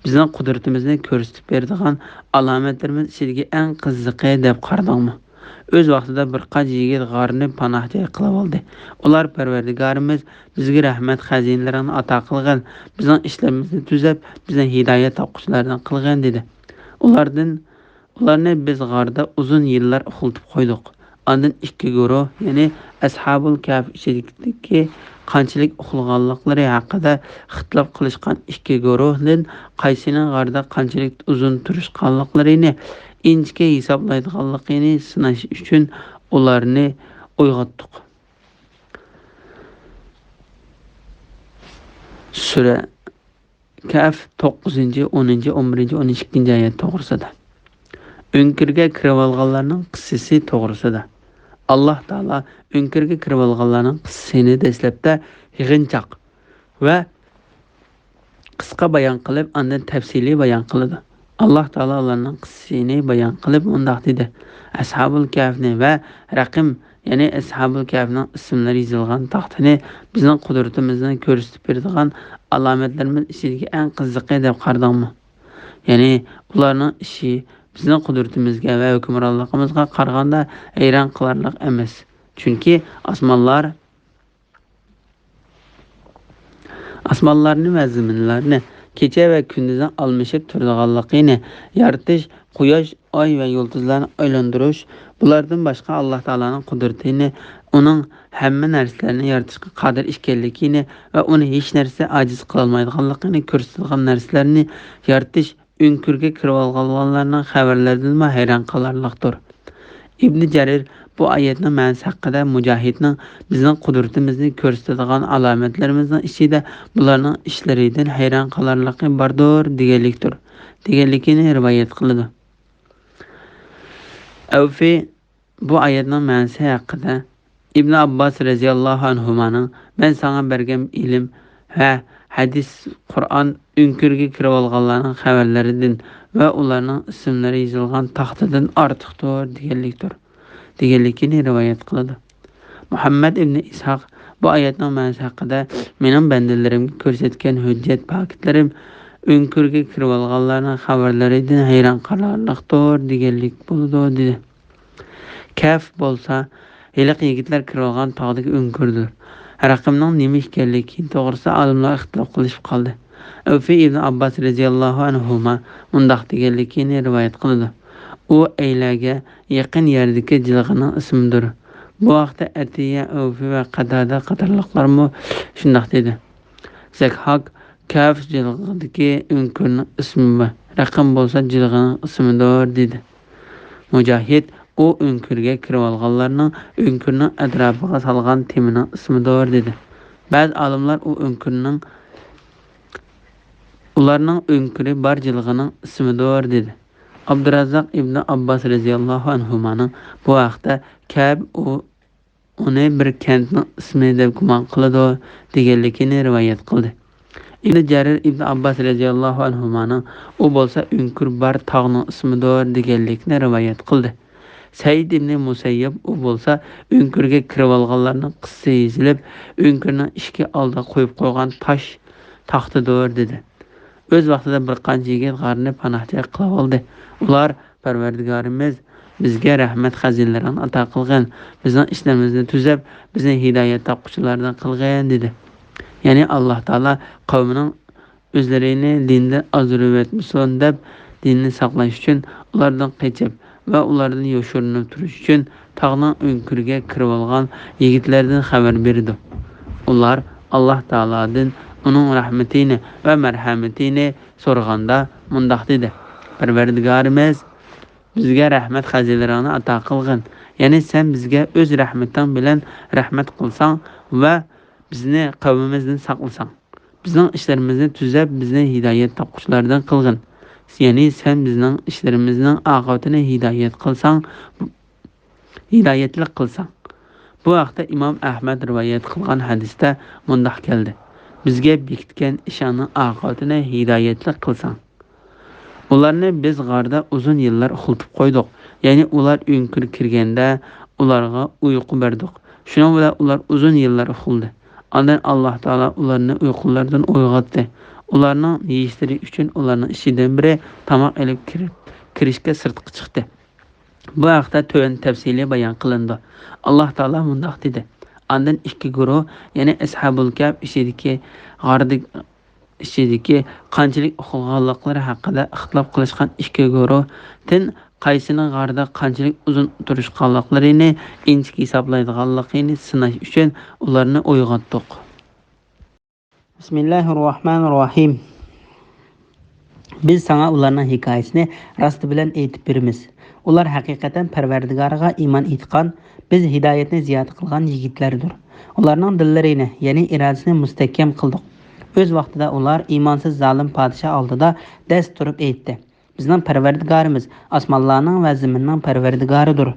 بىزنىڭ قۇدرىتىمىزنى كۆرسىتىپ بېرىدىغان ئالامەتلىرىمىز ئىچىدىكى ئەڭ قىزىقى دەپ قارىدىڭمۇ؟ ئۆز ۋاقتىدا بىر قانچە يىگىت غارنى پاناھ جاي قىلىۋالدى. ئۇلار: پەرۋەردىگارىمىز، بىزگە رەھمەت خەزىنىلىرىڭنى ئاتا قىلغىن، بىزنىڭ ئىشلىرىمىزنى تۈزەپ، بىزنى ھىدايەت تاپقۇچىلاردىن قىلغىن، دېدى. ئۇلاردىن، ئۇلارنى بىز غاردا ئۇزۇن يىللار ئۇخلىتىپ قويدۇق. ئاندىن ئىككى گۇرۇھ، يەنى ئەسھابۇل كەھف ئىچىدىكى قانچىلىك ئۇخلىغانلىقلىرى ھەققىدە ئىختىلاپ قىلىشقان ئىككى گۇرۇھتىن قايسىنىڭ غاردا قانچىلىك ئۇزۇن تۇرۇشقانلىقلىرىنى ئىنچىكە ھېسابلايدىغانلىقىنى سىناش ئۈچۈن ئۇلارنى ئويغاتتۇق. سۈرە كەھف، توققۇزىنچى، ئونىنچى، ئون بىرىنچى، ئون ئىككىنچى ئايەت توغرىسىدا. ئۆڭكۈرگە كىرىۋالغانلارنىڭ قىسسىسى توغرىسىدا. ئاللا تائالا ئۆڭكۈرگە كىرىۋالغانلارنىڭ قىسسىسىنى دەسلەپتە يىغىنچاق ۋە قىسقا بايان قىلىپ، ئاندىن تەپسىلىي بايان قىلىدۇ. ئاللا تائالا ئۇلارنىڭ قىسسىسىنى بايان قىلىپ مۇنداق دېدى: ئەسھابۇل كەھفنى ۋە رەقىم، يەنى ئەسھابۇل كەھفنىڭ ئىسىملىرى يېزىلغان تاختىنى بىزنىڭ قۇدرىتىمىزنى كۆرسىتىپ بېرىدىغان ئالامەتلىرىمىز ئىچىدىكى ئەڭ قىزىقى دەپ قارىدىڭمۇ؟ يەنى ئۇلارنىڭ ئىشى بىزنىڭ قۇدرىتىمىزگە ۋە ھۆكۈمرانلىقىمىزغا قارىغاندا ھەيران قالارلىق ئەمەس. چۈنكى ئاسمانلار ئاسمانلارنى ۋە زېمىنلارنى، كېچە ۋە كۈندۈزنىڭ ئالمىشىپ تۇرىدىغانلىقىنى يارىتىش، قۇياش، ئاي ۋە يۇلتۇزلارنى ئايلاندۇرۇش، بۇلاردىن باشقا ئاللا تائالانىڭ قۇدرىتىنى، ئۇنىڭ ھەممە نەرسىلەرنى يارىتىشقا قادىر ئىكەنلىكىنى ۋە ئۇنى ھېچ نەرسە ئاجىز قىلالمايدىغانلىقىنى كۆرسىتىدىغان نەرسىلەرنى يارىتىش ئۆڭكۈرگە كىرىۋالغانلارنىڭ خەۋەرلىرىدىنمۇ ھەيران قالارلىقتۇر. ئىبنى جەرىر بۇ ئايەتنىڭ مەنىسى ھەققىدە مۇجاھىدنىڭ بىزنىڭ قۇدرىتىمىزنى كۆرسىتىدىغان ئالامەتلىرىمىزنىڭ ئىچىدە بۇلارنىڭ ئىشلىرىدىن ھەيران قالارلىقى باردۇر دېگەنلىكتۇر، دېگەنلىكىنى رىۋايەت قىلىدۇ. ئەۋفى بۇ ئايەتنىڭ مەنىسى ھەققىدە ئىبن ئابباس رەزىياللاھۇ ئەنھۇمانىڭ: مەن ساڭا بەرگەن ئىلىم ۋە ھەدىس، قۇرئان ئۆڭكۈرگە كىرىۋالغانلارنىڭ خەۋەرلىرىدىن ۋە ئۇلارنىڭ ئىسىملىرى يېزىلغان تاختىدىن ئارتۇقتۇر دېگەنلىكتۇر، دېگەنلىكىنى رىۋايەت قىلىدۇ. مۇھەممەد ئىبنى ئىسھاق بۇ ئايەتنىڭ مەنىسى ھەققىدە: مېنىڭ بەندىلىرىمگە كۆرسەتكەن ھۆججەت پاكىتلىرىم ئۆڭكۈرگە كىرىۋالغانلارنىڭ خەۋەرلىرىدىن ھەيران قالارلىقتۇر دېگەنلىك بولىدۇ، دېدى. كەھف بولسا ھېلىقى يىگىتلەر كىرىۋالغان تاغدىكى ئۆڭكۈردۇر. رەقىمنىڭ نېمە ئىكەنلىكى توغرىسىدا ئالىملار ئىختىلاپ قىلىشىپ قالدى. ئەۋفى ئىبن ئابباس رەزىياللاھۇ ئەنھۇما مۇنداق دېگەنلىكىنى رىۋايەت قىلىدۇ: ئۇ ئەيلەگە يېقىن يەردىكى جىلغىنىڭ ئىسمىدۇر. بۇ ھەقتە ئەتىيە، ئەۋفى ۋە قاتادە قاتارلىقلارمۇ شۇنداق دېدى. زەكھاك كەھف جىلغىدىكى ئۆڭكۈرنىڭ ئىسمى، رەقىم بولسا جىلغىنىڭ ئىسمىدۇر، دېدى. مۇجاھىد ئۇ ئۆڭكۈرگە كىرىۋالغانلارنىڭ ئۆڭكۈرنىڭ ئەتراپىغا سالغان تېمىنىڭ ئىسمىدۇر، دېدى. بەزى ئالىملار ئۇ ئۆڭكۈرنىڭ، ئۇلارنىڭ ئۆڭكۈرى بار جىلغىنىڭ ئىسمىدۇر، دېدى. ئابدۇراززاق ئىبنى ئابباس رەزىياللاھۇ ئەنھۇمانىڭ بۇ ھەقتە كەھف ئۇ ئۇنى بىر كەنتنىڭ ئىسمى دەپ گۇمان قىلىدۇ دېگەنلىكىنى رىۋايەت قىلدى. ئىبنى جەرىر ئىبنى ئابباس رەزىياللاھۇ ئەنھۇمانىڭ ئۇ بولسا ئۆڭكۈر بار تاغنىڭ ئىسمىدۇر دېگەنلىكىنى رىۋايەت قىلدى. سەئىد ئىبنى مۇسەييەب ئۇ بولسا ئۆڭكۈرگە كىرىۋالغانلارنىڭ قىسسىسى يېزىلىپ، ئۆڭكۈرنىڭ ئىشىكى ئالدىغا قويۇپ قويغان تاش تاختىدۇر دېدى. ئۆز ۋاقتىدا بىر قانچە يىگىت غارنى پاناھ جاي قىلىۋالدى. ئۇلار، پەرۋەردىگارىمىز، بىزگە رەھمەت خەزىنىلىرىڭنى ئاتا قىلغىن، بىزنىڭ ئىشلىرىمىزنى تۈزەپ، بىزنى ھىدايەت تاپقۇچىلاردىن قىلغىن، دېدى. يەنى ئاللاھ تائالا قەۋمىنىڭ ئۆزلىرىنى دىندىن ئازدۇرۇۋەتمىسۇن دەپ، دىننى ساقلاش ئۈچۈن، ئۇلاردىن قېچىپ ۋە ئۇلاردىن يوشۇرۇنۇپ تۇرۇش ئۈچۈن تاغنىڭ ئۆڭكۈرىگە كىرىۋالغان يىگىتلەردىن خەۋەر بېرىدۇ. ئۇلار ئاللاھ تائالادىن ئۇنىڭ رەھمىتىنى ۋە مەرھەمىتىنى سورىغاندا مۇنداق دېدى: پەرۋەردىگارىمىز، بىزگە رەھمەت خەزىنىلىرىڭنى ئاتا قىلغىن. يەنى سەن بىزگە ئۆز رەھمىتىڭ بىلەن رەھمەت قىلساڭ ۋە بىزنى قەۋمىمىزدىن ساقلىساڭ. بىزنىڭ ئىشلىرىمىزنى تۈزەپ، بىزنى ھىدايەت تاپقۇچىلاردىن قىلغىن. يەنى سەن بىزنىڭ ئىشلىرىمىزنىڭ ئاقىۋىتىنى ھىدايەت قىلساڭ، ھىدايەتلىك قىلساڭ. بۇ ھەقتە ئىمام ئەھمەد رىۋايەت قىلغان ھەدىستە مۇنداق كەلدى: بىزگە بېكىتكەن ئىشىڭنىڭ ئاقىۋىتىنى ھىدايەتلىك قىلساڭ. ئۇلارنى بىز غاردا ئۇزۇن يىللار ئۇخلىتىپ قويدۇق. يەنى ئۇلار ئۆڭكۈرگە كىرگەندە ئۇلارغا ئۇيقۇ بەردۇق. شۇنىڭ بىلەن ئۇلار ئۇزۇن يىللار ئۇخلىدى. ئاندىن ئاللاھ تائالا ئۇلارنى ئۇيقۇلىرىدىن ئويغاتتى. ئۇلارنىڭ يېيىشلىرى ئۈچۈن ئۇلارنىڭ ئىچىدىن بىرى تاماق ئېلىپ كىرىپ، كىرىشكە سىرتقا چىقتى. بۇ ھەقتە تۆۋەن تەپسىلىي بايان قىلىنىدۇ. ئاللاھ تائالا مۇنداق دېدى: ئاندىن ئىككى گۇرۇھ، يەنى ئەسھابۇل كەھف ئىچىدىكى غاردا ئىچىدىكى قانچىلىك ئۇخلىغانلىقلىرى ھەققىدە ئىختىلاپ قىلىشقان ئىككى گۇرۇھتىن قايسىنىڭ غاردا قانچىلىك ئۇزۇن تۇرۇشقانلىقلىرىنى ئىنچىكە ھېسابلايدىغانلىقىنى سىناش ئۈچۈن ئۇلارنى ئويغاتتۇق. بىسمىللاھىررەھمانىررەھىم. بىز ساڭا ئۇلارنىڭ ھېكايىسىنى راستى بىلەن ئېيتىپ بېرىمىز. ئۇلار ھەقىقەتەن پەرۋەردىگارىغا ئىمان ئېيتقان، بىز ھىدايەتنى زىيادە قىلغان يىگىتلەردۇر. ئۇلارنىڭ دىللىرىنى، يەنى ئىرادىسىنى مۇستەھكەم قىلدۇق. ئۆز ۋاقتىدا ئۇلار ئىمانسىز زالىم پادىشاھ ئالدىدا دەس تۇرۇپ ئېيتتى: بىزنىڭ پەرۋەردىگارىمىز ئاسمانلارنىڭ ۋە زېمىننىڭ پەرۋەردىگارىدۇر.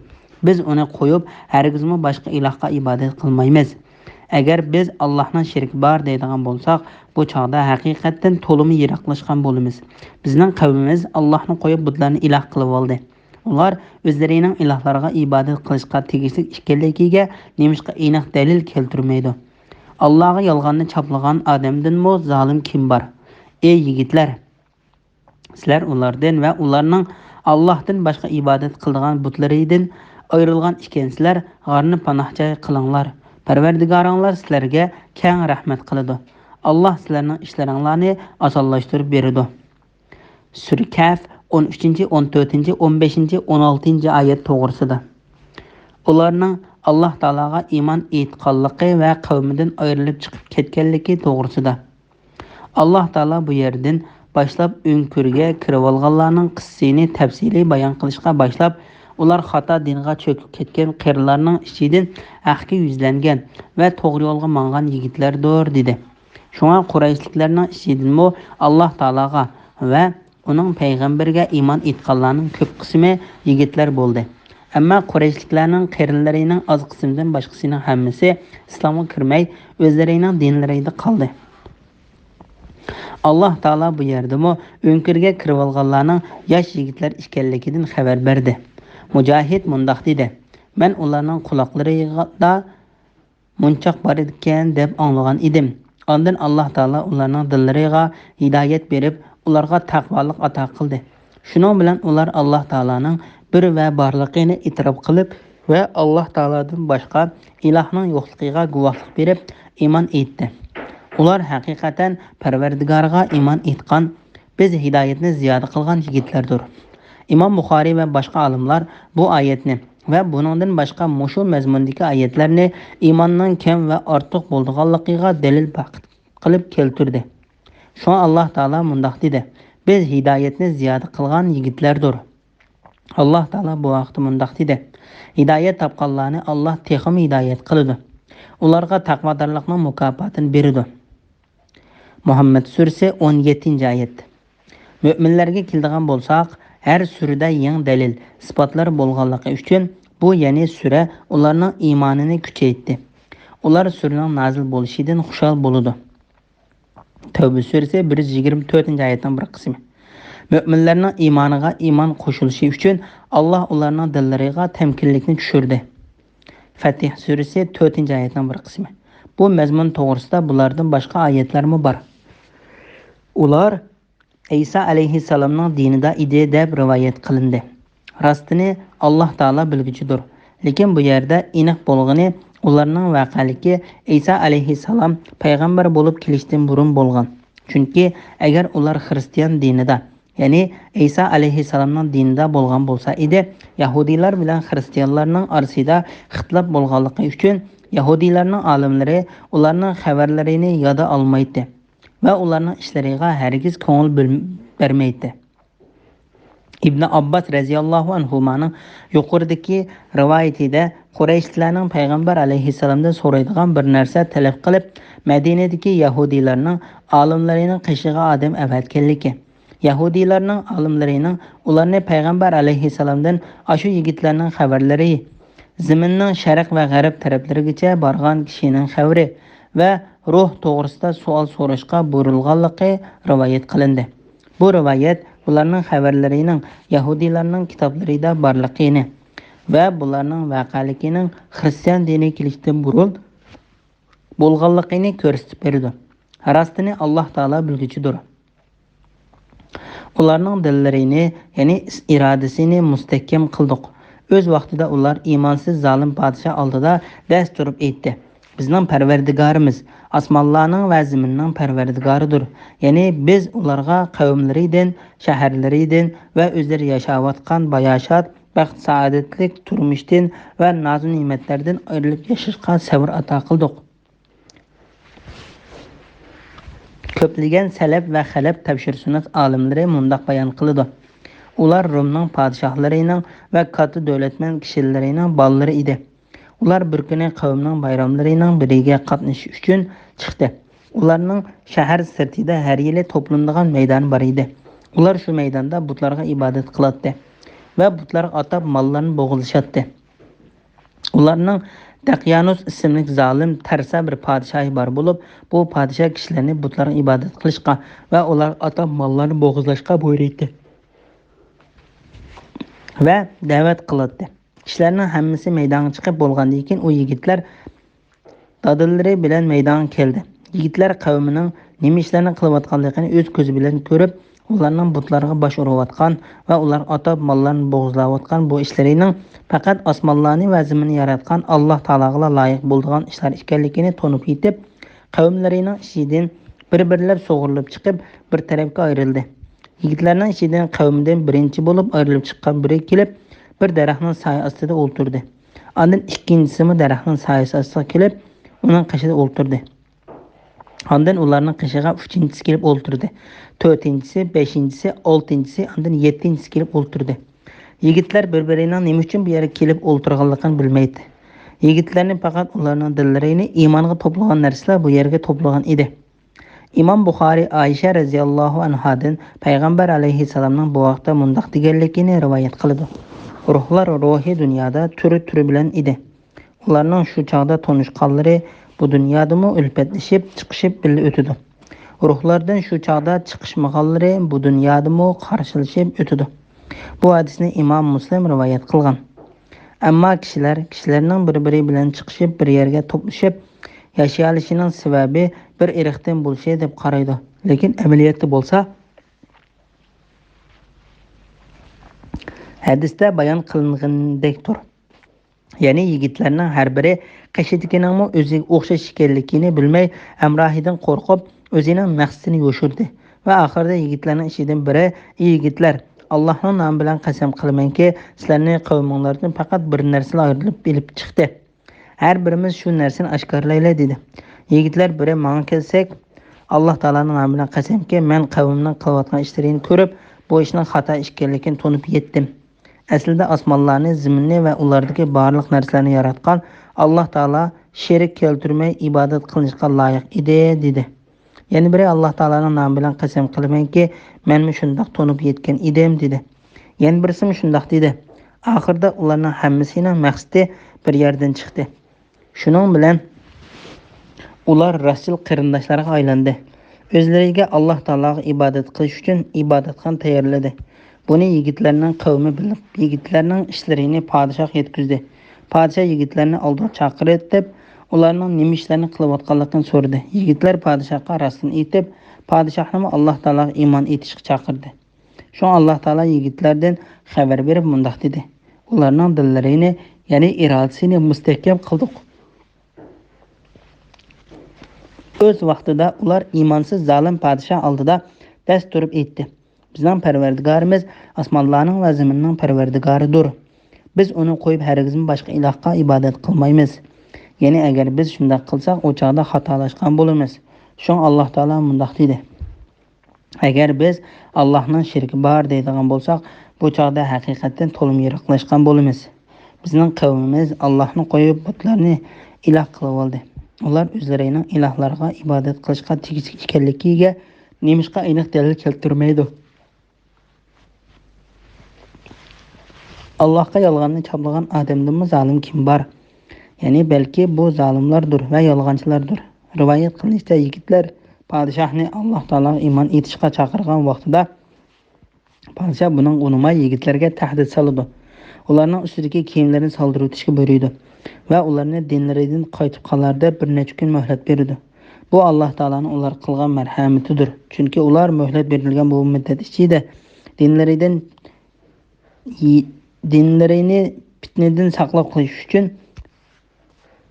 بىز ئۇنى قويۇپ، ھەرگىزمۇ باشقا ئىلاھقا ئىبادەت قىلمايمىز. ئەگەر بىز ئاللاھنىڭ شېرىكى بار دەيدىغان بولساق، بۇ چاغدا ھەقىقەتتىن تولىمۇ يىراقلاشقان بولىمىز. بىزنىڭ قەۋمىمىز ئاللاھنى قويۇپ بۇتلارنى ئىلاھ قىلىۋالدى. ئۇلار ئۆزلىرىنىڭ ئىلاھلارغا ئىبادەت قىلىشقا تېگىشلىك ئىكەنلىكىگە نېمىشقا ئېنىق دەلىل كەلتۈرمەيدۇ؟ ئاللاغا يالغاننى چاپلىغان ئادەمدىنمۇ زالىم كىم بار؟ ئەي يىگىتلەر! سىلەر ئۇلاردىن ۋە ئۇلارنىڭ ئاللاھتىن باشقا ئىبادەت قىلىدىغان بۇتلىرىدىن ئايرىلغان ئىكەنسىلەر، غارنى پاناھ جاي قىلىڭلار. پەرۋەردىگارىڭلار سىلەرگە كەڭ رەھمەت قىلىدۇ. ئاللاھ سىلەرنىڭ ئىشلىرىڭلارنى ئاسانلاشتۇرۇپ بېرىدۇ. سۈرە كەھف، ئون ئۈچىنچى، ئون تۆتىنچى، ئون بەشىنچى، ئون ئالتىنچى ئايەت توغرىسىدا. ئۇلارنىڭ ئاللاھ تائالاغا ئىمان ئېيتقانلىقى ۋە قەۋمىدىن ئايرىلىپ چىقىپ كەتكەنلىكى توغرىسىدا. ئاللاھ تائالا بۇ يەردىن باشلاپ ئۆڭكۈرگە كىرىۋالغانلارنىڭ قىسسىسىنى تەپسىلىي بايان قىلىشقا باشلاپ، ئۇلار خاتا دىنغا چۆكۈپ كەتكەن قېرىلارنىڭ ئىچىدىن ھەققە يۈزلەنگەن ۋە توغرا يولغا ماڭغان يىگىتلەردۇر، دېدى. شۇڭا قۇرەيشلىكلەرنىڭ ئىچىدىنمۇ ئاللاھ تائالاغا ۋە ئۇنىڭ پەيغەمبىرىگە ئىمان ئېيتقانلارنىڭ كۆپ قىسمى يىگىتلەر بولدى. ئەمما قۇرەيشلىكلەرنىڭ قېرىلىرىنىڭ ئاز قىسمىدىن باشقىسىنىڭ ھەممىسى ئىسلامغا كىرمەي، ئۆزلىرىنىڭ دىنلىرىدا قالدى. ئاللاھ تائالا بۇ يەردىمۇ ئۆڭكۈرگە كىرىۋالغانلارنىڭ ياش يىگىتلەر ئىكەنلىكىدىن خەۋەر بەردى. مۇجاھىد مۇنداق دېدى: مەن ئۇلارنىڭ قۇلاقلىرىدا مونچاق بار ئىكەن دەپ ئاڭلىغان ئىدىم. ئاندىن ئاللاھ تائالا ئۇلارنىڭ دىللىرىغا ھىدايەت بېرىپ، ئۇلارغا تەقۋالىق ئاتا قىلدى. شۇنىڭ بىلەن ئۇلار ئاللاھ تائالانىڭ بىر ۋە بارلىقىنى ئېتىراپ قىلىپ ۋە ئاللاھ تائالادىن باشقا ئىلاھنىڭ يوقلۇقىغا گۇۋاھلىق بېرىپ ئىمان ئېيتتى. ئۇلار ھەقىقەتەن پەرۋەردىگارىغا ئىمان ئېيتقان، بىز ھىدايەتنى زىيادە قىلغان يىگىتلەردۇر. ئىمام بۇخارىي ۋە باشقا ئالىملار بۇ ئايەتنى ۋە بۇنىڭدىن باشقا مۇشۇ مەزمۇندىكى ئايەتلەرنى ئىماننىڭ كەم ۋە ئارتۇق بولىدىغانلىقىغا دەلىل قىلىپ كەلتۈردى. شۇڭا ئاللاھ تائالا مۇنداق دېدى: بىز ھىدايەتنى زىيادە قىلغان يىگىتلەردۇر. ئاللاھ تائالا بۇ ھەقتە مۇنداق دېدى: ھىدايەت تاپقانلارنى ئاللاھ تېخىمۇ ھىدايەت قىلىدۇ. ئۇلارغا تەقۋادارلىقنىڭ مۇكاپاتىنى بېرىدۇ. مۇھەممەد سۈرىسى، ئون يەتتىنچى ئايەت. مۆمىنلەرگە كېلىدىغان بولساق، ھەر سۈرىدە يېڭى دەلىل، ئىسپاتلار بولغانلىقى ئۈچۈن بۇ، يەنى سۈرە، ئۇلارنىڭ ئىمانىنى كۈچەيتتى. ئۇلار سۈرىنىڭ نازىل بولۇشىدىن خۇشال بولىدۇ. تەۋبە سۈرىسى، بىر يۈز يىگىرمە تۆتىنچى ئايەتنىڭ بىر قىسمى. مۆمىنلەرنىڭ ئىمانىغا ئىمان قوشۇلۇشى ئۈچۈن ئاللاھ ئۇلارنىڭ دىللىرىغا تەمكىنلىكنى چۈشۈردى. فەتىھ سۈرىسى، تۆتىنچى ئايەتنىڭ بىر قىسمى. بۇ مەزمۇن توغرىسىدا بۇلاردىن باشقا ئايەتلەرمۇ بار. ئۇلار ئەيسا ئەلەيھىسسالامنىڭ دىنىدا ئىدى دەپ رىۋايەت قىلىندى. راستىنى ئاللاھ تائالا بىلگۈچىدۇر. لېكىن بۇ يەردە ئېنىق بولغىنى، ئۇلارنىڭ ۋەقەلىكى ئەيسا ئەلەيھىسسالام پەيغەمبەر بولۇپ كېلىشتىن بۇرۇن بولغان. چۈنكى ئەگەر ئۇلار خىرىستىيان دىنىدا، يەنى ئەيسا ئەلەيھىسسالامنىڭ دىنىدا بولغان بولسا ئىدى، يەھۇدىيلار بىلەن خىرىستىيانلارنىڭ ئارىسىدا ئىختىلاپ بولغانلىقى ئۈچۈن، يەھۇدىيلارنىڭ ئالىملىرى ئۇلارنىڭ خەۋەرلىرىنى يادا ئالمايتتى ۋە ئۇلارنىڭ ئىشلىرىغا ھەرگىز كۆڭۈل بۆل-، بەرمەيتتى. ئىبنى ئابباس رەزىياللاھۇ ئەنھۇمانىڭ يۇقىرىدىكى رىۋايىتىدە، قۇرەيشلىلەرنىڭ پەيغەمبەر ئەلەيھىسسالامدىن سورايدىغان بىر نەرسە تەلەپ قىلىپ، مەدىنىدىكى يەھۇدىيلارنىڭ ئالىملىرىنىڭ قېشىغا ئادەم ئەۋەتكەنلىكى، يەھۇدىيلارنىڭ ئالىملىرىنىڭ ئۇلارنى پەيغەمبەر ئەلەيھىسسالامدىن ئاشۇ يىگىتلەرنىڭ خەۋەرلىرى، زېمىننىڭ شەرق ۋە غەرب تەرەپلىرىگىچە بارغان كىشىنىڭ خەۋىرى ۋە روھ توغرىسىدا سوئال سوراشقا بۇيرۇلغانلىقى رىۋايەت قىلىندى. بۇ رىۋايەت بۇلارنىڭ خەۋەرلىرىنىڭ يەھۇدىيلارنىڭ كىتابلىرىدا بارلىقىنى ۋە بۇلارنىڭ ۋەقەلىكىنىڭ خىرىستىيان دىنىگە كېلىشتىن بۇرۇن بولغانلىقىنى كۆرسىتىپ بېرىدۇ. راستىنى ئاللاھ تائالا بىلگۈچىدۇر. ئۇلارنىڭ دىللىرىنى، يەنى ئىرادىسىنى مۇستەھكەم قىلدۇق. ئۆز ۋاقتىدا ئۇلار ئىمانسىز زالىم پادىشاھ ئالدىدا دەس تۇرۇپ ئېيتتى: «بىزنىڭ پەرۋەردىگارىمىز ئاسمانلارنىڭ ۋە زېمىننىڭ پەرۋەردىگارىدۇر.» يەنى بىز ئۇلارغا قەۋملىرىدىن، شەھەرلىرىدىن ۋە ئۆزلىرى ياشاۋاتقان باياشات، بەخت-سائادەتلىك تۇرمۇشتىن ۋە نازۇ-نېمەتلەردىن ئايرىلىپ ياشاشقا سەۋر ئاتا قىلدۇق. كۆپلىگەن سەلەپ ۋە خەلەپ تەپسىرشۇناس ئالىملىرى مۇنداق بايان قىلىدۇ: ئۇلار رومنىڭ پادىشاھلىرىنىڭ ۋە كاتتا دۆلەتمەن كىشىلىرىنىڭ بالىلىرى ئىدى. ئۇلار بىر كۈنى قەۋمنىڭ بايراملىرىنىڭ بىرىگە قاتنىشىش ئۈچۈن چىقتى. ئۇلارنىڭ شەھەر سىرتىدا ھەر يىلى توپلىنىدىغان مەيدانى بار ئىدى. ئۇلار شۇ مەيداندا بۇتلارغا ئىبادەت قىلاتتى ۋە بۇتلارغا ئاتاپ ماللارنى بوغۇزلىشاتتى. ئۇلارنىڭ دەقيانۇس ئىسىملىك زالىم، تەرسا بىر پادىشاھى بار بولۇپ، بۇ پادىشاھ كىشىلەرنى بۇتلارغا ئىبادەت قىلىشقا ۋە ئۇلارغا ئاتاپ ماللارنى بوغۇزلاشقا بۇيرۇيتتى ۋە دەۋەت قىلاتتى. كىشىلەرنىڭ ھەممىسى مەيدانغا چىقىپ بولغاندىن كېيىن، ئۇ يىگىتلەر دادىلىرى بىلەن مەيدانغا كەلدى. يىگىتلەر قەۋمىنىڭ نېمە ئىشلارنى قىلىۋاتقانلىقىنى ئۆز كۆزى بىلەن كۆرۈپ، ئۇلارنىڭ بۇتلارغا باش ئۇرۇۋاتقان ۋە ئۇلارغا ئاتاپ ماللارنى بوغۇزلاۋاتقان بۇ ئىشلىرىنىڭ پەقەت ئاسمانلارنى ۋە زېمىننى ياراتقان ئاللاھ تائالاغىلا لايىق بولىدىغان ئىشلار ئىكەنلىكىنى تونۇپ يېتىپ، قەۋملىرىنىڭ ئىچىدىن بىر-بىرلەپ سۇغۇرۇلۇپ چىقىپ، بىر تەرەپكە ئايرىلدى. يىگىتلەرنىڭ ئىچىدىن قەۋمىدىن بىرىنچى بولۇپ ئايرىلىپ چىققان بىرى كېلىپ، بىر دەرەخنىڭ سايە ئاستىدا ئولتۇردى. ئاندىن ئىككىنچىسىمۇ دەرەخنىڭ سايىسى ئاستىغا كېلىپ، ئۇنىڭ قېشىدا ئولتۇردى. ئاندىن ئۇلارنىڭ قېشىغا ئۈچىنچىسى كېلىپ ئولتۇردى. تۆتىنچىسى، بەشىنچىسى، ئالتىنچىسى، ئاندىن يەتتىنچىسى كېلىپ ئولتۇردى. يىگىتلەر بىر-بىرىنىڭ نېمە ئۈچۈن بۇ يەرگە كېلىپ ئولتۇرغانلىقىنى بىلمەيتتى. يىگىتلەرنى پەقەت ئۇلارنىڭ دىللىرىنى ئىمانغا توپلىغان نەرسىلەر بۇ يەرگە توپلىغان ئىدى. ئىمام بۇخارىي ئائىشە رەزىياللاھۇ ئەنھادىن پەيغەمبەر ئەلەيھىسسالامنىڭ بۇ ھەقتە مۇنداق دېگەنلىكىنى رىۋايەت قىلىدۇ: روھلار روھى دۇنيادا تۈرى-تۈرى بىلەن ئىدى. ئۇلارنىڭ شۇ چاغدا تونۇشقانلىرى بۇ دۇنيادىمۇ ئۈلپەتلىشىپ، چىقىشىپ بىللە ئۆتىدۇ. روھلاردىن شۇ چاغدا چىقىشمىغانلىرى بۇ دۇنيادىمۇ قارشىلىشىپ ئۆتىدۇ. بۇ ھەدىسنى ئىمام مۇسلىم رىۋايەت قىلغان. ئەمما كىشىلەر، كىشىلەرنىڭ بىر-بىرى بىلەن چىقىشىپ، بىر يەرگە توپلىشىپ ياشىيالىشىنىڭ سەۋەبى بىر ئىرقتىن بولۇشى دەپ قارايدۇ. لېكىن ئەمەلىيەتتە بولسا، ھەدىستە بايان قىلىنغىنىدەكتۇر. يەنى يىگىتلەرنىڭ ھەر بىرى قېشىدىكىنىڭمۇ ئۆزىگە ئوخشاش ئىكەنلىكىنى بىلمەي، ھەمراھىدىن قورقۇپ، ئۆزىنىڭ مەقسىتىنى يوشۇردى ۋە ئاخىرىدا يىگىتلەرنىڭ ئىچىدىن بىرى: «ئى يىگىتلەر، ئاللاھنىڭ نامى بىلەن قەسەم قىلىمەنكى، سىلەرنى قەۋمىڭلاردىن پەقەت بىر نەرسىلا ئايرىلىپ ئېلىپ چىقتى. ھەر بىرىمىز شۇ نەرسىنى ئاشكارىلايلى» دېدى. يىگىتلەر بىرى: «ماڭا كەلسەك، ئاللاھ تائالانىڭ نامى بىلەن قەسەمكى، مەن قەۋمىمنىڭ قىلىۋاتقان ئىشلىرىنى كۆرۈپ، بۇ ئىشنىڭ خاتا ئىكەنلىكىنى تونۇپ يەتتىم. ئەسلىدە ئاسمانلارنى، زېمىننى ۋە ئۇلاردىكى بارلىق نەرسىلەرنى ياراتقان ئاللاھ تائالا شېرىك كەلتۈرمەي ئىبادەت قىلىنىشقا لايىق ئىدى» دېدى. يەنە بىرى: «ئاللاھ تائالانىڭ نامى بىلەن قەسەم قىلىمەنكى، مەنمۇ شۇنداق تونۇپ يەتكەن ئىدىم» دېدى. يەنە بىرسىمۇ شۇنداق دېدى. ئاخىرىدا ئۇلارنىڭ ھەممىسىنىڭ مەقسىتى بىر يەردىن چىقتى. شۇنىڭ بىلەن ئۇلار راستچىل قېرىنداشلارغا ئايلاندى. ئۆزلىرىگە ئاللاھ تائالاغا ئىبادەت قىلىش ئۈچۈن ئىبادەتخانا تەييارلىدى. بۇنى يىگىتلەرنىڭ قەۋمى بىلىپ، يىگىتلەرنىڭ ئىشلىرىنى پادىشاھقا يەتكۈزدى. پادىشاھ يىگىتلەرنى ئالدىغا چاقىرتىپ، ئۇلارنىڭ نېمە ئىشلارنى قىلىۋاتقانلىقىنى سورىدى. يىگىتلەر پادىشاھقا راستىنى ئېيتىپ، پادىشاھنىمۇ ئاللاھ تائالاغا ئىمان ئېيتىشقا چاقىردى. شۇڭا ئاللاھ تائالا يىگىتلەردىن خەۋەر بېرىپ مۇنداق دېدى: «ئۇلارنىڭ دىللىرىنى، يەنى ئىرادىسىنى مۇستەھكەم قىلدۇق.» ئۆز ۋاقتىدا ئۇلار ئىمانسىز زالىم پادىشاھ ئالدىدا دەس تۇرۇپ ئېيتتى: «بىزنىڭ پەرۋەردىگارىمىز ئاسمانلارنىڭ ۋە زېمىننىڭ پەرۋەردىگارىدۇر. بىز ئۇنى قويۇپ ھەرگىزمۇ باشقا ئىلاھقا ئىبادەت قىلمايمىز. يەنى ئەگەر بىز شۇنداق قىلساق، ئۇ چاغدا خاتالاشقان بولىمىز.» شۇڭا ئاللاھ تائالا مۇنداق دېدى: «ئەگەر بىز ئاللاھنىڭ شېرىكى بار دەيدىغان بولساق، بۇ چاغدا ھەقىقەتتىن تولىمۇ يىراقلاشقان بولىمىز. بىزنىڭ قەۋمىمىز ئاللاھنى قويۇپ بۇتلارنى ئىلاھ قىلىۋالدى. ئۇلار ئۆزلىرىنىڭ ئىلاھلارغا ئىبادەت قىلىشقا تېگىشلىك ئىكەنلىكىگە نېمىشقا ئېنىق دەلىل كەلتۈرمەيدۇ؟ ئاللاھقا يالغاننى چاپلىغان ئادەمدىنمۇ زالىم كىم بار؟ يەنى بەلكى بۇ زالىملاردۇر ۋە يالغانچىلاردۇر.» رىۋايەت قىلىنىشىچە، يىگىتلەر پادىشاھنى ئاللاھ تائالاغا ئىمان ئېيتىشقا چاقىرغان ۋاقتىدا، پادىشاھ بۇنىڭغا ئۇنىماي يىگىتلەرگە تەھدىت سالىدۇ. ئۇلارنىڭ ئۈستىدىكى كىيىملىرىنى سالدۇرۇۋېتىشكە بۇيرۇيدۇ ۋە ئۇلارنى دىنلىرىدىن قايتىپ قالار دەپ بىر نەچچە كۈن مۆھلەت بېرىدۇ. بۇ ئاللاھ تائالانىڭ ئۇلارغا قىلغان مەرھەمىتىدۇر. چۈنكى ئۇلار مۆھلەت بېرىلگەن بۇ مۇددەت ئىچىدە دىنلىرىدىن، دىنلىرىنى پىتنىدىن ساقلاپ قېلىش ئۈچۈن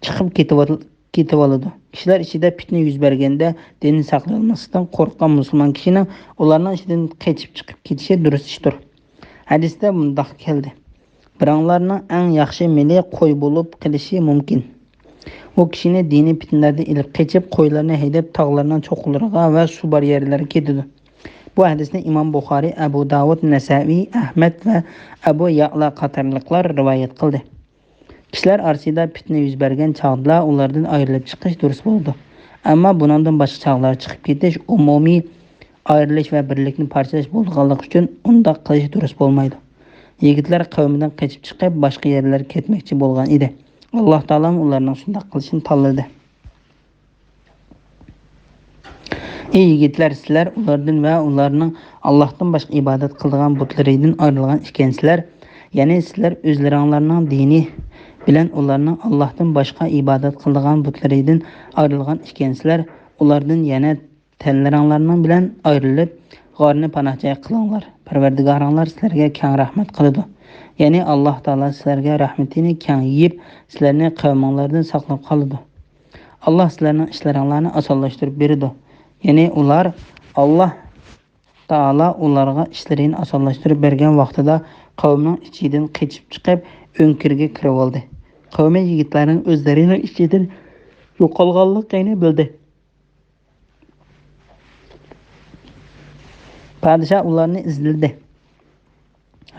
چىقىپ كېتىۋال-، كېتىۋالىدۇ. كىشىلەر ئىچىدە پىتنە يۈز بەرگەندە، دىنىنى ساقلىيالماسلىقتىن قورققان مۇسۇلمان كىشىنىڭ ئۇلارنىڭ ئىچىدىن قېچىپ چىقىپ كېتىشى دۇرۇس ئىشتۇر. ھەدىستە مۇنداق كەلدى: «بىراڭلارنىڭ ئەڭ ياخشى مېلى قوي بولۇپ قېلىشى مۇمكىن. ئۇ كىشىنى دىنىي پىتنىلەردىن ئېلىپ قېچىپ، قويلارنى ھەيدەپ، تاغلارنىڭ چوققىلىرىغا ۋە سۇ بار يەرلەرگە كېتىدۇ.» بۇ ھەدىسنى ئىمام بۇخارىي، ئەبۇ داۋۇد، نەسائىي، ئەھمەد ۋە ئەبۇ يەئلا قاتارلىقلار رىۋايەت قىلدى. كىشىلەر ئارىسىدا پىتنە يۈز بەرگەن چاغدىلا ئۇلاردىن ئايرىلىپ چىقىش دۇرۇس بولىدۇ. ئەمما بۇنىڭدىن باشقا چاغلاردا چىقىپ كېتىش ئومۇمىي ئايرىلىش ۋە بىرلىكنى پارچىلاش بولىدىغانلىقى ئۈچۈن ئۇنداق قىلىش دۇرۇس بولمايدۇ. يىگىتلەر قەۋمىدىن قېچىپ چىقىپ، باشقا يەرلەرگە كەتمەكچى بولغان ئىدى. ئاللاھ تائالامۇ ئۇلارنىڭ شۇنداق قىلىشىنى تاللىدى. ئى يىگىتلەر، سىلەر ئۇلاردىن ۋە ئۇلارنىڭ ئاللاھتىن باشقا ئىبادەت قىلىدىغان بۇتلىرىدىن ئايرىلغان ئىكەنسىلەر، يەنى سىلەر ئۆزلىرىڭلارنىڭ دىنى بىلەن ئۇلارنىڭ ئاللاھتىن باشقا ئىبادەت قىلىدىغان بۇتلىرىدىن ئايرىلغان ئىكەنسىلەر، ئۇلاردىن يەنە تەنلىرىڭلارنىڭ بىلەن ئايرىلىپ، غارنى پاناھجاي قىلىڭلار. پەرۋەردىگارىڭلار سىلەرگە كەڭ رەھمەت قىلىدۇ. يەنى ئاللاھ تائالا سىلەرگە رەھمىتىنى كەڭ يېيىپ، سىلەرنى قەۋمىڭلاردىن ساقلاپ قالىدۇ. ئاللاھ سىلەرنىڭ ئىشلىرىڭلارنى ئاسانلاشتۇرۇپ بېرىدۇ. يەنى ئۇلار، ئاللاھ تائالا ئۇلارغا ئىشلىرىنى ئاسانلاشتۇرۇپ بەرگەن ۋاقتىدا قەۋمىنىڭ ئىچىدىن قېچىپ چىقىپ، ئۆڭكۈرگە كىرىۋالدى. قەۋمى يىگىتلەرنىڭ ئۆزلىرىنىڭ ئىچىدىن يوقالغانلىقىنى بىلدى. پادىشاھ ئۇلارنى ئىزدىدى.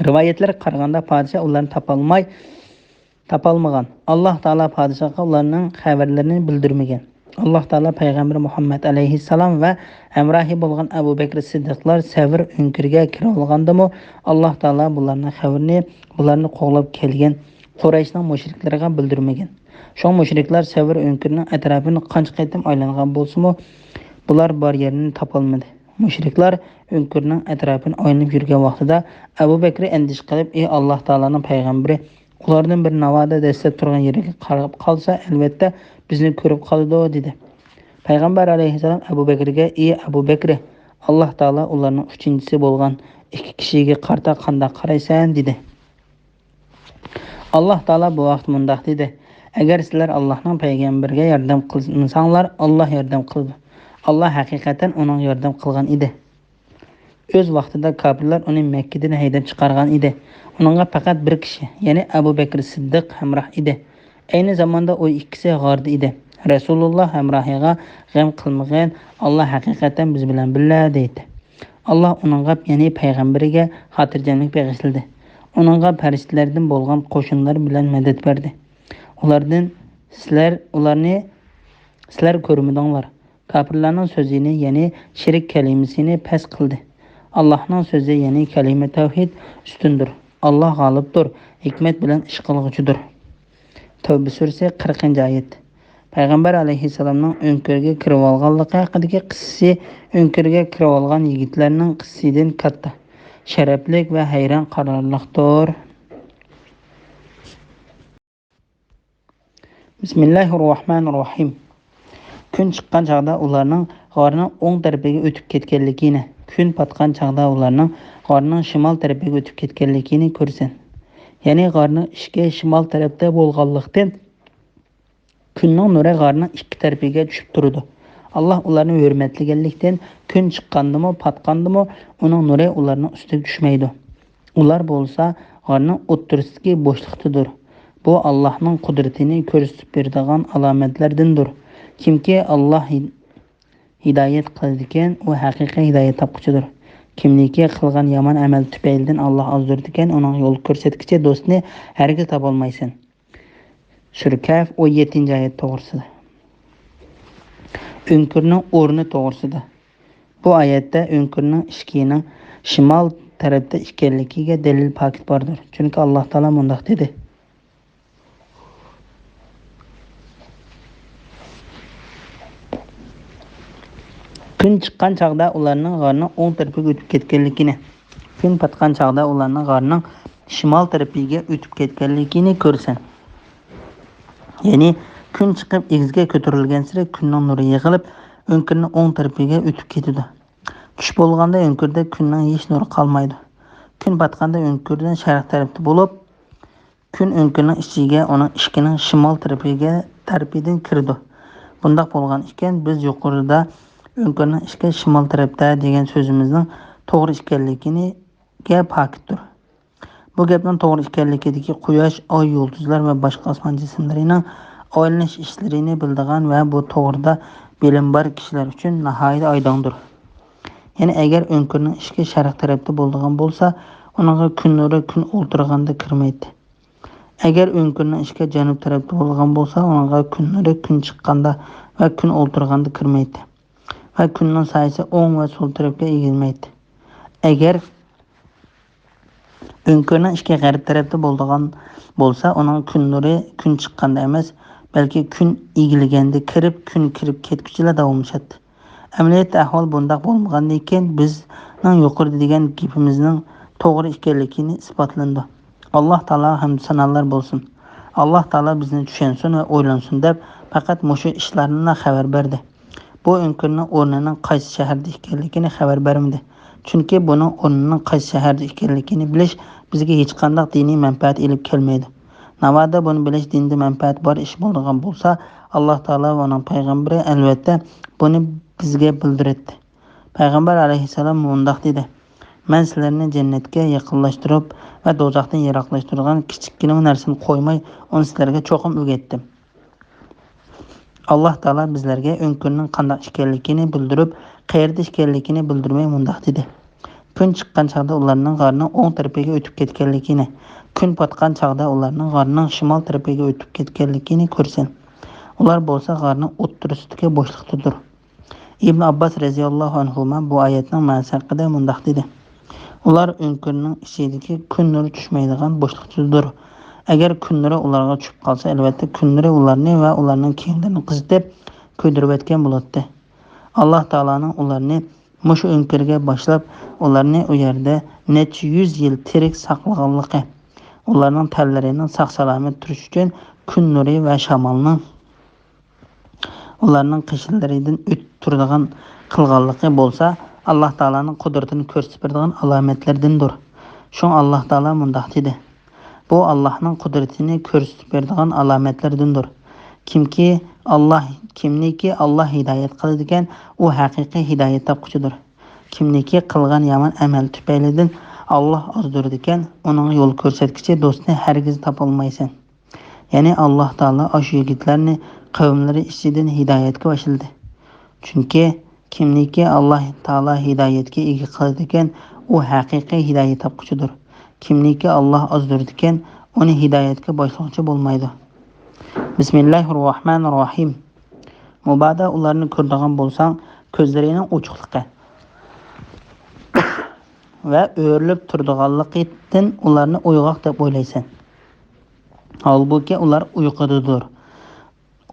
رىۋايەتلەرگە قارىغاندا، پادىشاھ ئۇلارنى تاپالماي، تاپالمىغان. ئاللاھ تائالا پادىشاھقا ئۇلارنىڭ خەۋەرلىرىنى بىلدۈرمىگەن. ئاللاھ تائالا پەيغەمبىرى مۇھەممەد ئەلەيھىسسالام ۋە ھەمراھى بولغان ئەبۇ بەكرى سىددىقلار سەۋر ئۆڭكۈرگە كىرىۋالغاندىمۇ، ئاللاھ تائالا بۇلارنىڭ خەۋىرىنى بۇلارنى قوغلاپ كەلگەن قۇرەيشنىڭ مۇشرىكلىرىغا بىلدۈرمىگەن. شۇڭا مۇشرىكلار سەۋر ئۆڭكۈرىنىڭ ئەتراپىنى قانچە قېتىم ئايلانغان بولسىمۇ، بۇلار بار يەرنى تاپالمىدى. مۇشرىكلار ئۆڭكۈرنىڭ ئەتراپىنى ئايلىنىپ يۈرگەن ۋاقتىدا، ئەبۇ بەكرى ئەندىشە قىلىپ، ئى ئاللاھ تائالانىڭ پەيغەمبىرى، ئۇلاردىن بىر ناۋادا دەسسەپ تۇرغان يېرىگە قاراپ قالسا، ئەلۋەتتە بىزنى كۆرۈپ قالىدۇ، دېدى. پەيغەمبەر ئەلەيھىسسالام ئەبۇ بەكرىگە، ئى ئەبۇ بەكرى، ئاللاھ تائالا ئۇلارنىڭ ئۈچىنچىسى بولغان ئىككى كىشىگە قارىتا قانداق قارايسەن؟ دېدى. ئاللاھ تائالا بۇ ۋاقىت مۇنداق دېدى: ئەگەر سىلەر ئاللاھنىڭ پەيغەمبىرىگە ياردەم قىلمىساڭلار، ئاللاھ ياردەم قىلىدۇ. ئاللاھ ھەقىقەتەن ئۇنىڭغا ياردەم قىلغان ئىدى. ئۆز ۋاقتىدا كاپىرلار ئۇنى مەككىدىن ھەيدەپ چىقارغان ئىدى. ئۇنىڭغا پەقەت بىر كىشى، يەنى ئەبۇ بەكرى سىددىق ھەمراھ ئىدى. ئەينى زاماندا ئۇ ئىككىسى غاردا ئىدى. رەسۇلۇللاھ ھەمراھىغا: «غەم قىلمىغىن، ئاللاھ ھەقىقەتەن بىز بىلەن بىللە» دەيتتى. ئاللاھ ئۇنىڭغا، يەنى پەيغەمبىرىگە خاتىرجەملىك بېغىشلىدى. ئۇنىڭغا پەرىشتىلەردىن بولغان قوشۇنلار بىلەن مەدەت بەردى. ئۇلاردىن سىلەر، ئۇلارنى سىلەر كۆرمىدىڭلار. كاپىرلارنىڭ سۆزىنى، يەنى شېرىك كەلىمىسىنى پەس قىلدى. ئاللاھنىڭ سۆزى، يەنى كەلىمە تەۋھىد ئۈستۈندۇر. ئاللاھ غالىبتۇر، ھېكمەت بىلەن ئىش قىلغۇچىدۇر. تەۋبە سۈرىسى، قىرىقىنچى ئايەت. پەيغەمبەر ئەلەيھىسسالامنىڭ ئۆڭكۈرگە كىرىۋالغانلىقى ھەققىدىكى قىسسىسى. ئۆڭكۈرگە كىرىۋالغان يىگىتلەرنىڭ قىسسىسىدىن كاتتا، شەرەپلىك ۋە ھەيران قالارلىقتۇر. بىسمىللاھىررەھمانىررەھىم. كۈن چىققان چاغدا ئۇلارنىڭ غارنىڭ ئوڭ تەرىپىگە ئۆتۈپ كەتكەنلىكىنى، كۈن پاتقان چاغدا ئۇلارنىڭ غارنىڭ شىمال تەرىپىگە ئۆتۈپ كەتكەنلىكىنى كۆرىسەن. يەنى غارنىڭ ئىشىكى شىمال تەرەپتە بولغانلىقتىن، كۈننىڭ نۇرى غارنىڭ ئىككى تەرىپىگە چۈشۈپ تۇرىدۇ. ئاللاھ ئۇلارنى ھۆرمەتلىگەنلىكتىن، كۈن چىققاندىمۇ، پاتقاندىمۇ ئۇنىڭ نۇرى ئۇلارنىڭ ئۈستىگە چۈشمەيدۇ. ئۇلار بولسا غارنىڭ ئوتتۇرىسىدىكى بوشلۇقتىدۇر. بۇ ئاللاھنىڭ قۇدرىتىنى كۆرسىتىپ بېرىدىغان ئالامەتلەردىندۇر. كىمكى ئاللاھ ھىد-، ھىدايەت قىلىدىكەن، ئۇ ھەقىقىي ھىدايەت تاپقۇچىدۇر. كىمنىكى قىلغان يامان ئەمەل تۈپەيلىدىن ئاللاھ ئازدۇرىدىكەن، ئۇنىڭ يول كۆرسەتكۈچى دوستىنى ھەرگىز تاپالمايسەن. سۈرە كەھف، ئون يەتتىنچى ئايەت توغرىسىدا. ئۆڭكۈرنىڭ ئورنى توغرىسىدا. بۇ ئايەتتە ئۆڭكۈرنىڭ ئىشىكىنىڭ شىمال تەرەپتە ئىكەنلىكىگە دەلىل پاكىت باردۇر. چۈنكى ئاللاھ تائالا مۇنداق دېدى: كۈن چىققان چاغدا ئۇلارنىڭ غارنىڭ ئوڭ تەرىپىگە ئۆتۈپ كەتكەنلىكىنى، كۈن پاتقان چاغدا ئۇلارنىڭ غارنىڭ شىمال تەرىپىگە ئۆتۈپ كەتكەنلىكىنى كۆرىسەن. يەنى كۈن چىقىپ ئېگىزگە كۆتۈرۈلگەنسېرى كۈننىڭ نۇرى يىغىلىپ، ئۆڭكۈرنىڭ ئوڭ تەرىپىگە ئۆتۈپ كېتىدۇ. چۈش بولغاندا ئۆڭكۈردە كۈننىڭ ھېچ نۇرى قالمايدۇ. كۈن پاتقاندا ئۆڭكۈردىن شەرق تەرەپتە بولۇپ، كۈن ئۆڭكۈرنىڭ ئىچىگە، ئۇنىڭ ئىشىكىنىڭ شىمال تەرىپىگە، تەرىپىدىن كىرىدۇ. بۇنداق بولغان ئىكەن، بىز يۇقىرىدا ئۆڭكۈرنىڭ ئىشىكى شىمال تەرەپتە دېگەن سۆزىمىزنىڭ توغرا ئىكەنلىكىگە پاكىتتۇر. بۇ گەپنىڭ توغرا ئىكەنلىكىدىكى قۇياش، ئاي، يۇلتۇزلار ۋە باشقا ئاسمان جىسىملىرىنىڭ ئايلىنىش ئىشلىرىنى بىلىدىغان ۋە بۇ توغرىدا بىلىم بار كىشىلەر ئۈچۈن ناھايىتى ئايدىڭدۇر. يەنى ئەگەر ئۆڭكۈرنىڭ ئىشىكى شەرق تەرەپتە بولىدىغان بولسا، ئۇنىڭغا كۈن نۇرى كۈن ئولتۇرغاندا كىرمەيتتى. ئەگەر ئۆڭكۈرنىڭ ئىشىكى جەنۇب تەرەپتە بولىدىغان بولسا، ئۇنىڭغا كۈن نۇرى كۈن چىققاندا ۋە كۈن ئولتۇرغاندا كىرمەيتتى ۋە كۈننىڭ سايىسى ئوڭ ۋە سول تەرەپكە ئېگىلمەيتتى. ئەگەر ئۆڭكۈرنىڭ ئىشىكى غەرب تەرەپتە بولىدىغان بولسا، ئۇنىڭ كۈن نۇرى كۈن چىققاندا ئەمەس، بەلكى كۈن ئېگىلگەندە كىرىپ، كۈن كىرىپ كەتكۈچىلا داۋاملىشاتتى. ئەمەلىيەتتە ئەھۋال بۇنداق بولمىغاندىن كېيىن، بىزنىڭ يۇقىرىدا دېگەن گېپىمىزنىڭ توغرا ئىكەنلىكىنى ئىسپاتلىنىدۇ. ئاللاھ تائالاغا ھەمدۇ سانالار بولسۇن. ئاللاھ تائالا بىزنى چۈشەنسۇن ۋە ئويلانسۇن دەپ، پەقەت مۇشۇ ئىشلارنىلا خەۋەر بەردى. بۇ ئۆڭكۈرنىڭ ئورنىنىڭ قايسى شەھەردە ئىكەنلىكىنى خەۋەر بەرمىدى. چۈنكى بۇنىڭ ئورنىنىڭ قايسى شەھەردە ئىكەنلىكىنى بىلىش بىزگە ھېچقانداق دىنىي مەنپەئەت ئېلىپ كەلمەيدۇ. ناۋادا بۇنى بىلىش دىندا مەنپەئەت بار ئىش بولىدىغان بولسا، ئاللاھ تائالا ۋە ئۇنىڭ پەيغەمبىرى، ئەلۋەتتە، بۇنى بىزگە بىلدۈرەتتى. پەيغەمبەر ئەلەيھىسسالام مۇنداق دېدى: مەن سىلەرنى جەننەتكە يېقىنلاشتۇرۇپ ۋە دوزاختىن يىراقلاشتۇرىدىغان كىچىككىنە نەرسىنى قويماي، ئۇنى سىلەرگە چوقۇم ئۆگەتتىم. ئاللاھ تائالا بىزلەرگە ئۆڭكۈرنىڭ قانداق ئىكەنلىكىنى بىلدۈرۈپ، قەيەردە ئىكەنلىكىنى بىلدۈرمەي مۇنداق دېدى: كۈن چىققان چاغدا ئۇلارنىڭ غارنىڭ ئوڭ تەرىپىگە ئۆتۈپ كەتكەنلىكىنى، كۈن پاتقان چاغدا ئۇلارنىڭ غارنىڭ شىمال تەرىپىگە ئۆتۈپ كەتكەنلىكىنى كۆرىسەن. ئۇلار بولسا غارنىڭ ئوتتۇرىسىدىكى بوشلۇقتىدۇر. ئىبن ئابباس رەزىياللاھۇ ئەنھۇما بۇ ئايەتنىڭ مەنىسى ھەققىدە مۇنداق دېدى: ئۇلار ئۆڭكۈرنىڭ ئىچىدىكى كۈن نۇرى چۈشمەيدىغان بوشلۇقتىدۇر. ئەگەر كۈن نۇرى ئۇلارغا چۈشۈپ قالسا، ئەلۋەتتە، كۈن نۇرى ئۇلارنى ۋە ئۇلارنىڭ كىيىملىرىنى قىزىتىپ، كۆيدۈرۈۋەتكەن بولاتتى. ئاللاھ تائالانىڭ ئۇلارنى مۇشۇ ئۆڭكۈرگە باشلاپ، ئۇلارنى ئۇ يەردە نەچچە يۈز يىل تىرىك ساقلىغانلىقى، ئۇلارنىڭ تەنلىرىنىڭ ساق-سالامەت تۇرۇشى ئۈچۈن كۈن نۇرى ۋە شامالنىڭ ئۇلارنىڭ قېشىلىرىدىن ئۆتۈپ تۇرىدىغان قىلغانلىقى بولسا، ئاللاھ تائالانىڭ قۇدرىتىنى كۆرسىتىپ بېرىدىغان ئالامەتلەردىندۇر. شۇڭا ئاللاھ تائالا مۇنداق دېدى: بۇ ئاللاھنىڭ قۇدرىتىنى كۆرسىتىپ بېرىدىغان ئالامەتلەردىندۇر. كىمكى ئاللاھ، كىمنىكى ئاللاھ ھىدايەت قىلىدىكەن، ئۇ ھەقىقىي ھىدايەت تاپقۇچىدۇر. كىمنىكى قىلغان يامان ئەمەل تۈپەيلىدىن ئاللاھ ئازدۇرىدىكەن، ئۇنىڭ يول كۆرسەتكۈچى دوستىنى ھەرگىز تاپالمايسەن. يەنى ئاللاھ تائالا ئاشۇ يىگىتلەرنى قەۋملىرى ئىچىدىن ھىدايەتكە باشلىدى. چۈنكى كىمنىكى ئاللاھ تائالا ھىدايەتكە ئىگە قىلىدىكەن، ئۇ ھەقىقىي ھىدايەت تاپقۇچىدۇر. كىمنىكى ئاللاھ ئازدۇرىدىكەن، ئۇنى ھىدايەتكە باشلىغۇچى بولمايدۇ. بىسمىللاھىررەھمانىررەھىم. مۇبادا ئۇلارنى كۆرىدىغان بولساڭ، كۆزلىرىنىڭ ئوچۇقلۇقى ۋە ئۆرۈلۈپ تۇرىدىغانلىقىدىن ئۇلارنى ئويغاق دەپ ئويلايسەن. ھالبۇكى، ئۇلار ئۇيقۇدىدۇر.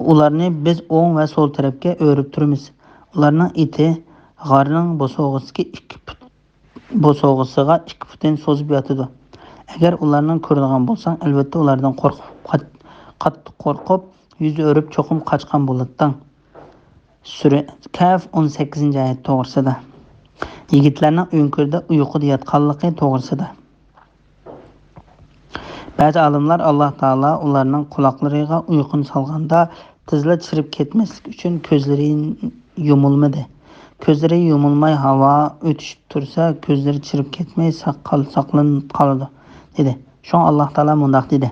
ئۇلارنى بىز ئوڭ ۋە سول تەرەپكە ئۆرۈپ تۇرىمىز. ئۇلارنىڭ ئېتى غارنىڭ بوسۇغىسىدىكى ئىككى پۇت، بوسۇغىسىغا ئىككى پۇتىنى سوزۇپ ياتىدۇ. ئەگەر ئۇلارنى كۆرىدىغان بولساڭ، ئەلۋەتتە ئۇلاردىن قورقۇپ، قات-، قاتتىق قورقۇپ، يۈز ئۆرۈپ چوقۇم قاچقان بولاتتىڭ. سۈرە كەھف، ئون سەككىزىنچى ئايەت توغرىسىدا. يىگىتلەرنىڭ ئۆڭكۈردە ئۇيقۇدا ياتقانلىقى توغرىسىدا. بەزى ئالىملار ئاللاھ تائالا ئۇلارنىڭ قۇلاقلىرىغا ئۇيقۇنى سالغاندا تېزلا چىرىپ كەتمەسلىك ئۈچۈن كۆزلىرى يۇمۇلمىدى. كۆزلىرى يۇمۇلماي ھاۋا ئۆتۈشۈپ تۇرسا، كۆزلىرى چىرىپ كەتمەي ساق قال-، ساقلىنىپ قالىدۇ، دېدى. شۇڭا ئاللاھ تائالا مۇنداق دېدى: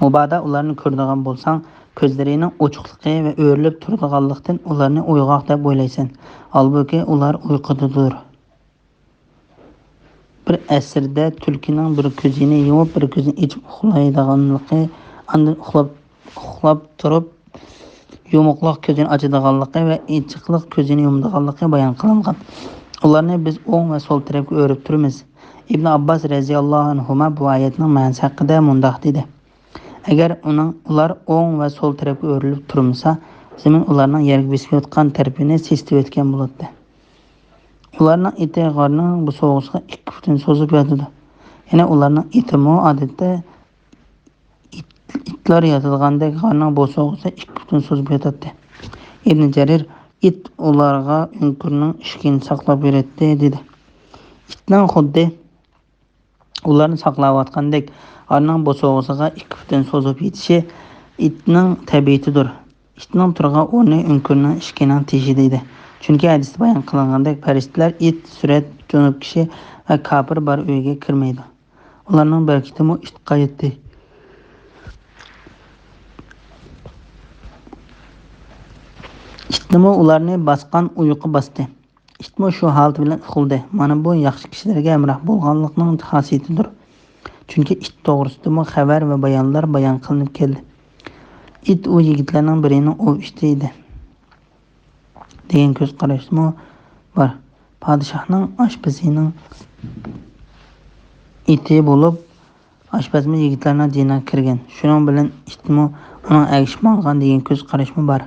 مۇبادا ئۇلارنى كۆرىدىغان بولساڭ، كۆزلىرىنىڭ ئوچۇقلۇقى ۋە ئۆرۈلۈپ تۇرىدىغانلىقتىن ئۇلارنى ئويغاق دەپ ئويلايسەن. ھالبۇكى، ئۇلار ئۇيقۇدىدۇر. بىر ئەسىردە تۈلكىنىڭ بىر كۆزىنى يۇمۇپ، بىر كۆزىنى ئېچىپ ئۇخلايدىغانلىقى، ئاندىن ئۇخلاپ، ئۇخلاپ تۇرۇپ، يۇمۇقلۇق كۆزىنى ئاچىدىغانلىقى ۋە ئېچىقلىق كۆزىنى يۇمىدىغانلىقى بايان قىلىنغان. ئۇلارنى بىز ئوڭ ۋە سول تەرەپكە ئۆرۈپ تۇرىمىز. ئىبن ئابباس رەزىياللاھۇ ئەنھۇما بۇ ئايەتنىڭ مەنىسى ھەققىدە مۇنداق دېدى: ئەگەر ئۇنىڭ، ئۇلار ئوڭ ۋە سول تەرەپكە ئۆرۈلۈپ تۇرمىسا، زېمىن ئۇلارنىڭ يەرگە بېسىۋاتقان تەرىپىنى سېسىتىۋەتكەن بولاتتى. ئۇلارنىڭ ئېتى غارنىڭ بوسۇغىسىغا ئىككى پۇتىنى سوزۇپ ياتىدۇ. يەنى ئۇلارنىڭ ئېتىمۇ ئادەتتە ئىت-، ئىتلار ياتىدىغاندەك غارنىڭ بوسۇغىسىغا ئىككى پۇتىنى سوزۇپ ياتاتتى. ئىبن جەرىر، ئىت ئۇلارغا ئۆڭكۈرنىڭ ئىشىكىنى ساقلاپ يۈرەتتى، دېدى. ئىتنىڭ خۇددى ئۇلارنى ساقلاۋاتقاندەك غارنىڭ بوسۇغىسىغا ئىككى پۇتىنى سوزۇپ يېتىشى ئىتنىڭ تەبىئىتىدۇر. ئىتنىڭ تۇرغان ئورنى ئۆڭكۈرنىڭ ئىشىكىنىڭ تېشىدا ئىدى. چۈنكى ھەدىستە بايان قىلىنغاندەك، پەرىشتىلەر ئىت، سۈرەت، جۇنۇپ كىشى ۋە كاپىر بار ئۆيگە كىرمەيدۇ. ئۇلارنىڭ بەرىكىتىمۇ ئىتقا يەتتى. ئىتنىمۇ ئۇلارنى باسقان ئۇيقۇ باستى. ئىتمۇ شۇ ھالىتى بىلەن ئۇخلىدى. مانا بۇ ياخشى كىشىلەرگە ھەمراھ بولغانلىقنىڭ خاسىيىتىدۇر. چۈنكى ئىت توغرىسىدىمۇ خەۋەر ۋە بايانلار بايان قىلىنىپ كەلدى. ئىت ئۇ يىگىتلەرنىڭ بىرىنىڭ ئوۋ ئىتى ئىدى، دېگەن كۆز قاراشمۇ بار. پادىشاھنىڭ ئاشپەزىنىڭ ئىتى بولۇپ، ئاشپەزمۇ يىگىتلەرنىڭ دىنىغا كىرگەن، شۇنىڭ بىلەن ئىتمۇ ئۇنىڭ ئەگىشىپ ماڭغان، دېگەن كۆز قاراشمۇ بار.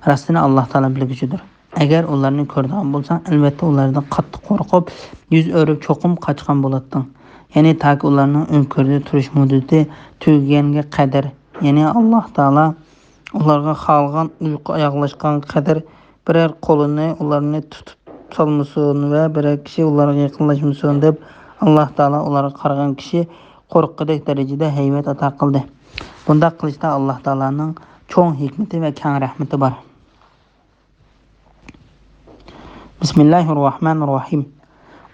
راستىنى ئاللاھ تائالا بىلگۈچىدۇر. ئەگەر ئۇلارنى كۆرىدىغان بولساڭ، ئەلۋەتتە ئۇلاردىن قاتتىق قورقۇپ، يۈز ئۆرۈپ چوقۇم قاچقان بولاتتىڭ. يەنى تاكى ئۇلارنىڭ ئۆڭكۈردە تۇرۇش مۇددىتى تۈگىگەنگە قەدەر، يەنى ئاللاھ تائالا ئۇلارغا خالىغان ئۇيقۇ ئاياغلاشقانغا قەدەر بىرەر قولىنى ئۇلارنى تۇتۇپ سالمىسۇن ۋە بىرەر كىشى ئۇلارغا يېقىنلاشمىسۇن دەپ، ئاللاھ تائالا ئۇلارغا قارىغان كىشى قورققۇدەك دەرىجىدە ھەيۋەت ئاتا قىلدى. بۇنداق قىلىشتا ئاللاھ تائالانىڭ چوڭ ھېكمىتى ۋە كەڭ رەھمىتى بار. بىسمىللاھىررەھمانىررەھىم.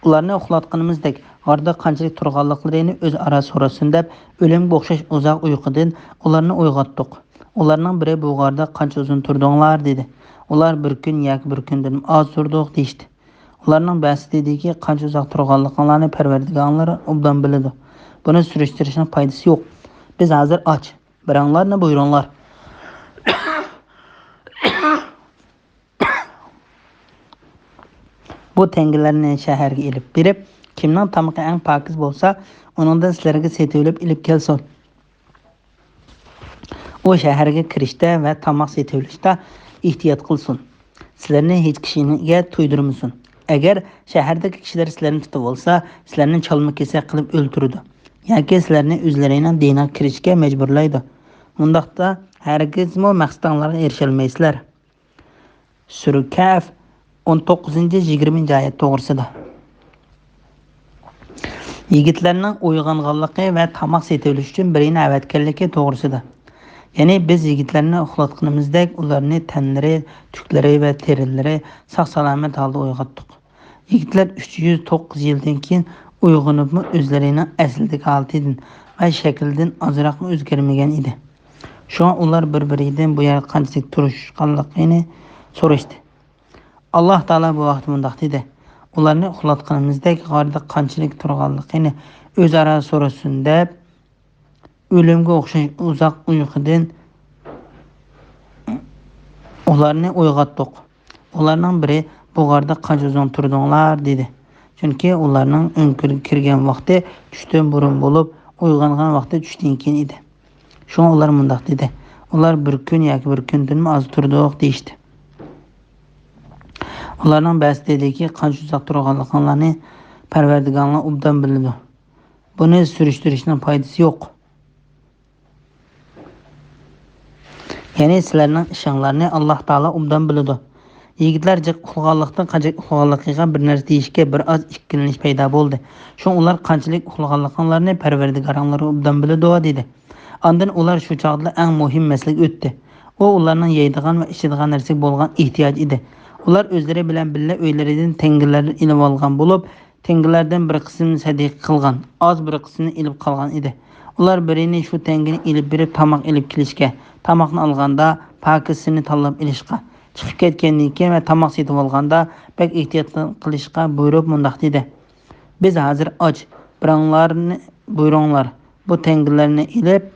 ئۇلارنى ئۇخلاتقىنىمىزدەك غاردا قانچىلىك تۇرغانلىقلىرىنى ئۆزئارا سوراشسۇن دەپ، ئۆلۈمگە ئوخشاش ئۇزاق ئۇيقۇدىن ئۇلارنى ئويغاتتۇق. ئۇلارنىڭ بىرى، بۇ غاردا قانچە ئۇزۇن تۇردۇڭلار؟ دېدى. ئۇلار، بىر كۈن ياكى بىر كۈندىن ئاز تۇردۇق، دېيىشتى. ئۇلارنىڭ بەزىسى دېدىكى، قانچە ئۇزاق تۇرغانلىقىڭلارنى پەرۋەردىگارىڭلار ئوبدان بىلىدۇ. بۇنى سۈرۈشتۈرۈشنىڭ پايدىسى يوق. بىز ھازىر ئاچ. بىرىڭلارنى بۇيرۇڭلار. بۇ تەڭگىلەرنى شەھەرگە ئېلىپ بېرىپ، كىمنىڭ تامىقى ئەڭ پاكىز بولسا، ئۇنىڭدىن سىلەرگە سېتىۋېلىپ ئېلىپ كەلسۇن. ئۇ شەھەرگە كىرىشتە ۋە تاماق سېتىۋېلىشتا ئېھتىيات قىلسۇن. سىلەرنى ھېچ كىشىگە تۇيدۇرمىسۇن. ئەگەر شەھەردىكى كىشىلەر سىلەرنى تۇتۇۋالسا، سىلەرنى چالما-كېسەك قىلىپ ئۆلتۈرىدۇ ياكى سىلەرنى ئۆزلىرىنىڭ دىنىغا كىرىشكە مەجبۇرلايدۇ. مۇنداقتا ھەرگىزمۇ مەقسىتىڭلارغا ئېرىشەلمەيسىلەر. سۈرە كەھف، ئون توققۇزىنچى، يىگىرمىنچى ئايەت توغرىسىدا. يىگىتلەرنىڭ ئويغانغانلىقى ۋە تاماق سېتىۋېلىش ئۈچۈن بىرىنى ئەۋەتكەنلىكى توغرىسىدا. يەنى بىز يىگىتلەرنى ئۇخلاتقىنىمىزدەك ئۇلارنى تەنلىرى، تۈكلىرى ۋە تېرىلىرى ساق-سالامەت ھالدا ئويغاتتۇق. يىگىتلەر ئۈچ يۈز توققۇز يىلدىن كېيىن ئويغىنىپمۇ ئۆزلىرىنىڭ ئەسلىدىكى ھالىتىدىن ۋە شەكلىدىن ئازراقمۇ ئۆزگەرمىگەن ئىدى. شۇڭا ئۇلار بىر-بىرىدىن بۇ يەردە قانچىلىك تۇرۇشقانلىقىنى سوراشتى. ئاللاھ تائالا بۇ ھەقتە مۇنداق دېدى: ئۇلارنى ئۇخلاتقىنىمىزدەك غاردا قانچىلىك تۇرغانلىقىنى ئۆزئارا سوراشسۇن دەپ، ئۆلۈمگە ئوخشاش ئۇزاق ئۇيقۇدىن ئۇلارنى ئويغاتتۇق. ئۇلارنىڭ بىرى، بۇ غاردا قانچە ئۇزۇن تۇردۇڭلار؟ دېدى. چۈنكى ئۇلارنىڭ ئۆڭكۈرگە كىرگەن ۋاقتى چۈشتىن بۇرۇن بولۇپ، ئويغانغان ۋاقتى چۈشتىن كېيىن ئىدى. شۇڭا ئۇلار مۇنداق دېدى: ئۇلار بىر كۈن ياكى بىر كۈندىنمۇ ئاز تۇردۇق، دېيىشتى. ئۇلارنىڭ بەزىسى دېدىكى، قانچە ئۇزاق تۇرغانلىقىڭلارنى پەرۋەردىگارىڭلار ئوبدان بىلىدۇ. بۇنى سۈرۈشتۈرۈشنىڭ پايدىسى يوق. يەنى سىلەرنىڭ ئىشىڭلارنى ئاللاھ تائالا ئوبدان بىلىدۇ. يىگىتلەر جىق ئۇخلىغانلىقتىن قانچىلىك ئۇخلىغانلىقىغا بىر نەرسە دېيىشكە بىر ئاز ئىككىلىنىش پەيدا بولدى. شۇڭا ئۇلار قانچىلىك ئۇخلىغانلىقىڭلارنى پەرۋەردىگارىڭلار ئوبدان بىلىدۇ، دېدى. ئاندىن ئۇلار شۇ چاغدىلا ئەڭ مۇھىم مەسىلىگە ئۆتتى. ئۇ ئۇلارنىڭ يەيدىغان ۋە ئىچىدىغان نەرسىگە بولغان ئېھتىياج ئىدى. ئۇلار ئۆزلىرى بىلەن بىللە ئۆيلىرىدىن تەڭگىلەردىن ئېلىۋالغان بولۇپ، تەڭگىلەردىن بىر قىسمىنى سەدىقە قىلغان، ئاز بىر قىسمىنى ئېلىپ قالغان ئىدى. ئۇلار بىرىنى شۇ تەڭگىنى ئېلىپ بېرىپ تاماق ئېلىپ كېلىشكە، تاماقنى ئالغاندا پاكىزىنى تاللاپ ئېلىشقا، چىقىپ كەتكەندىن كېيىن ۋە تاماق سېتىۋالغاندا بەك ئېھتىيات قىلىشقا بۇيرۇپ مۇنداق دېدى: «بىز ھازىر ئاچ، بىراڭلارنى بۇيرۇڭلار، بۇ تەڭگىلەرنى ئېلىپ،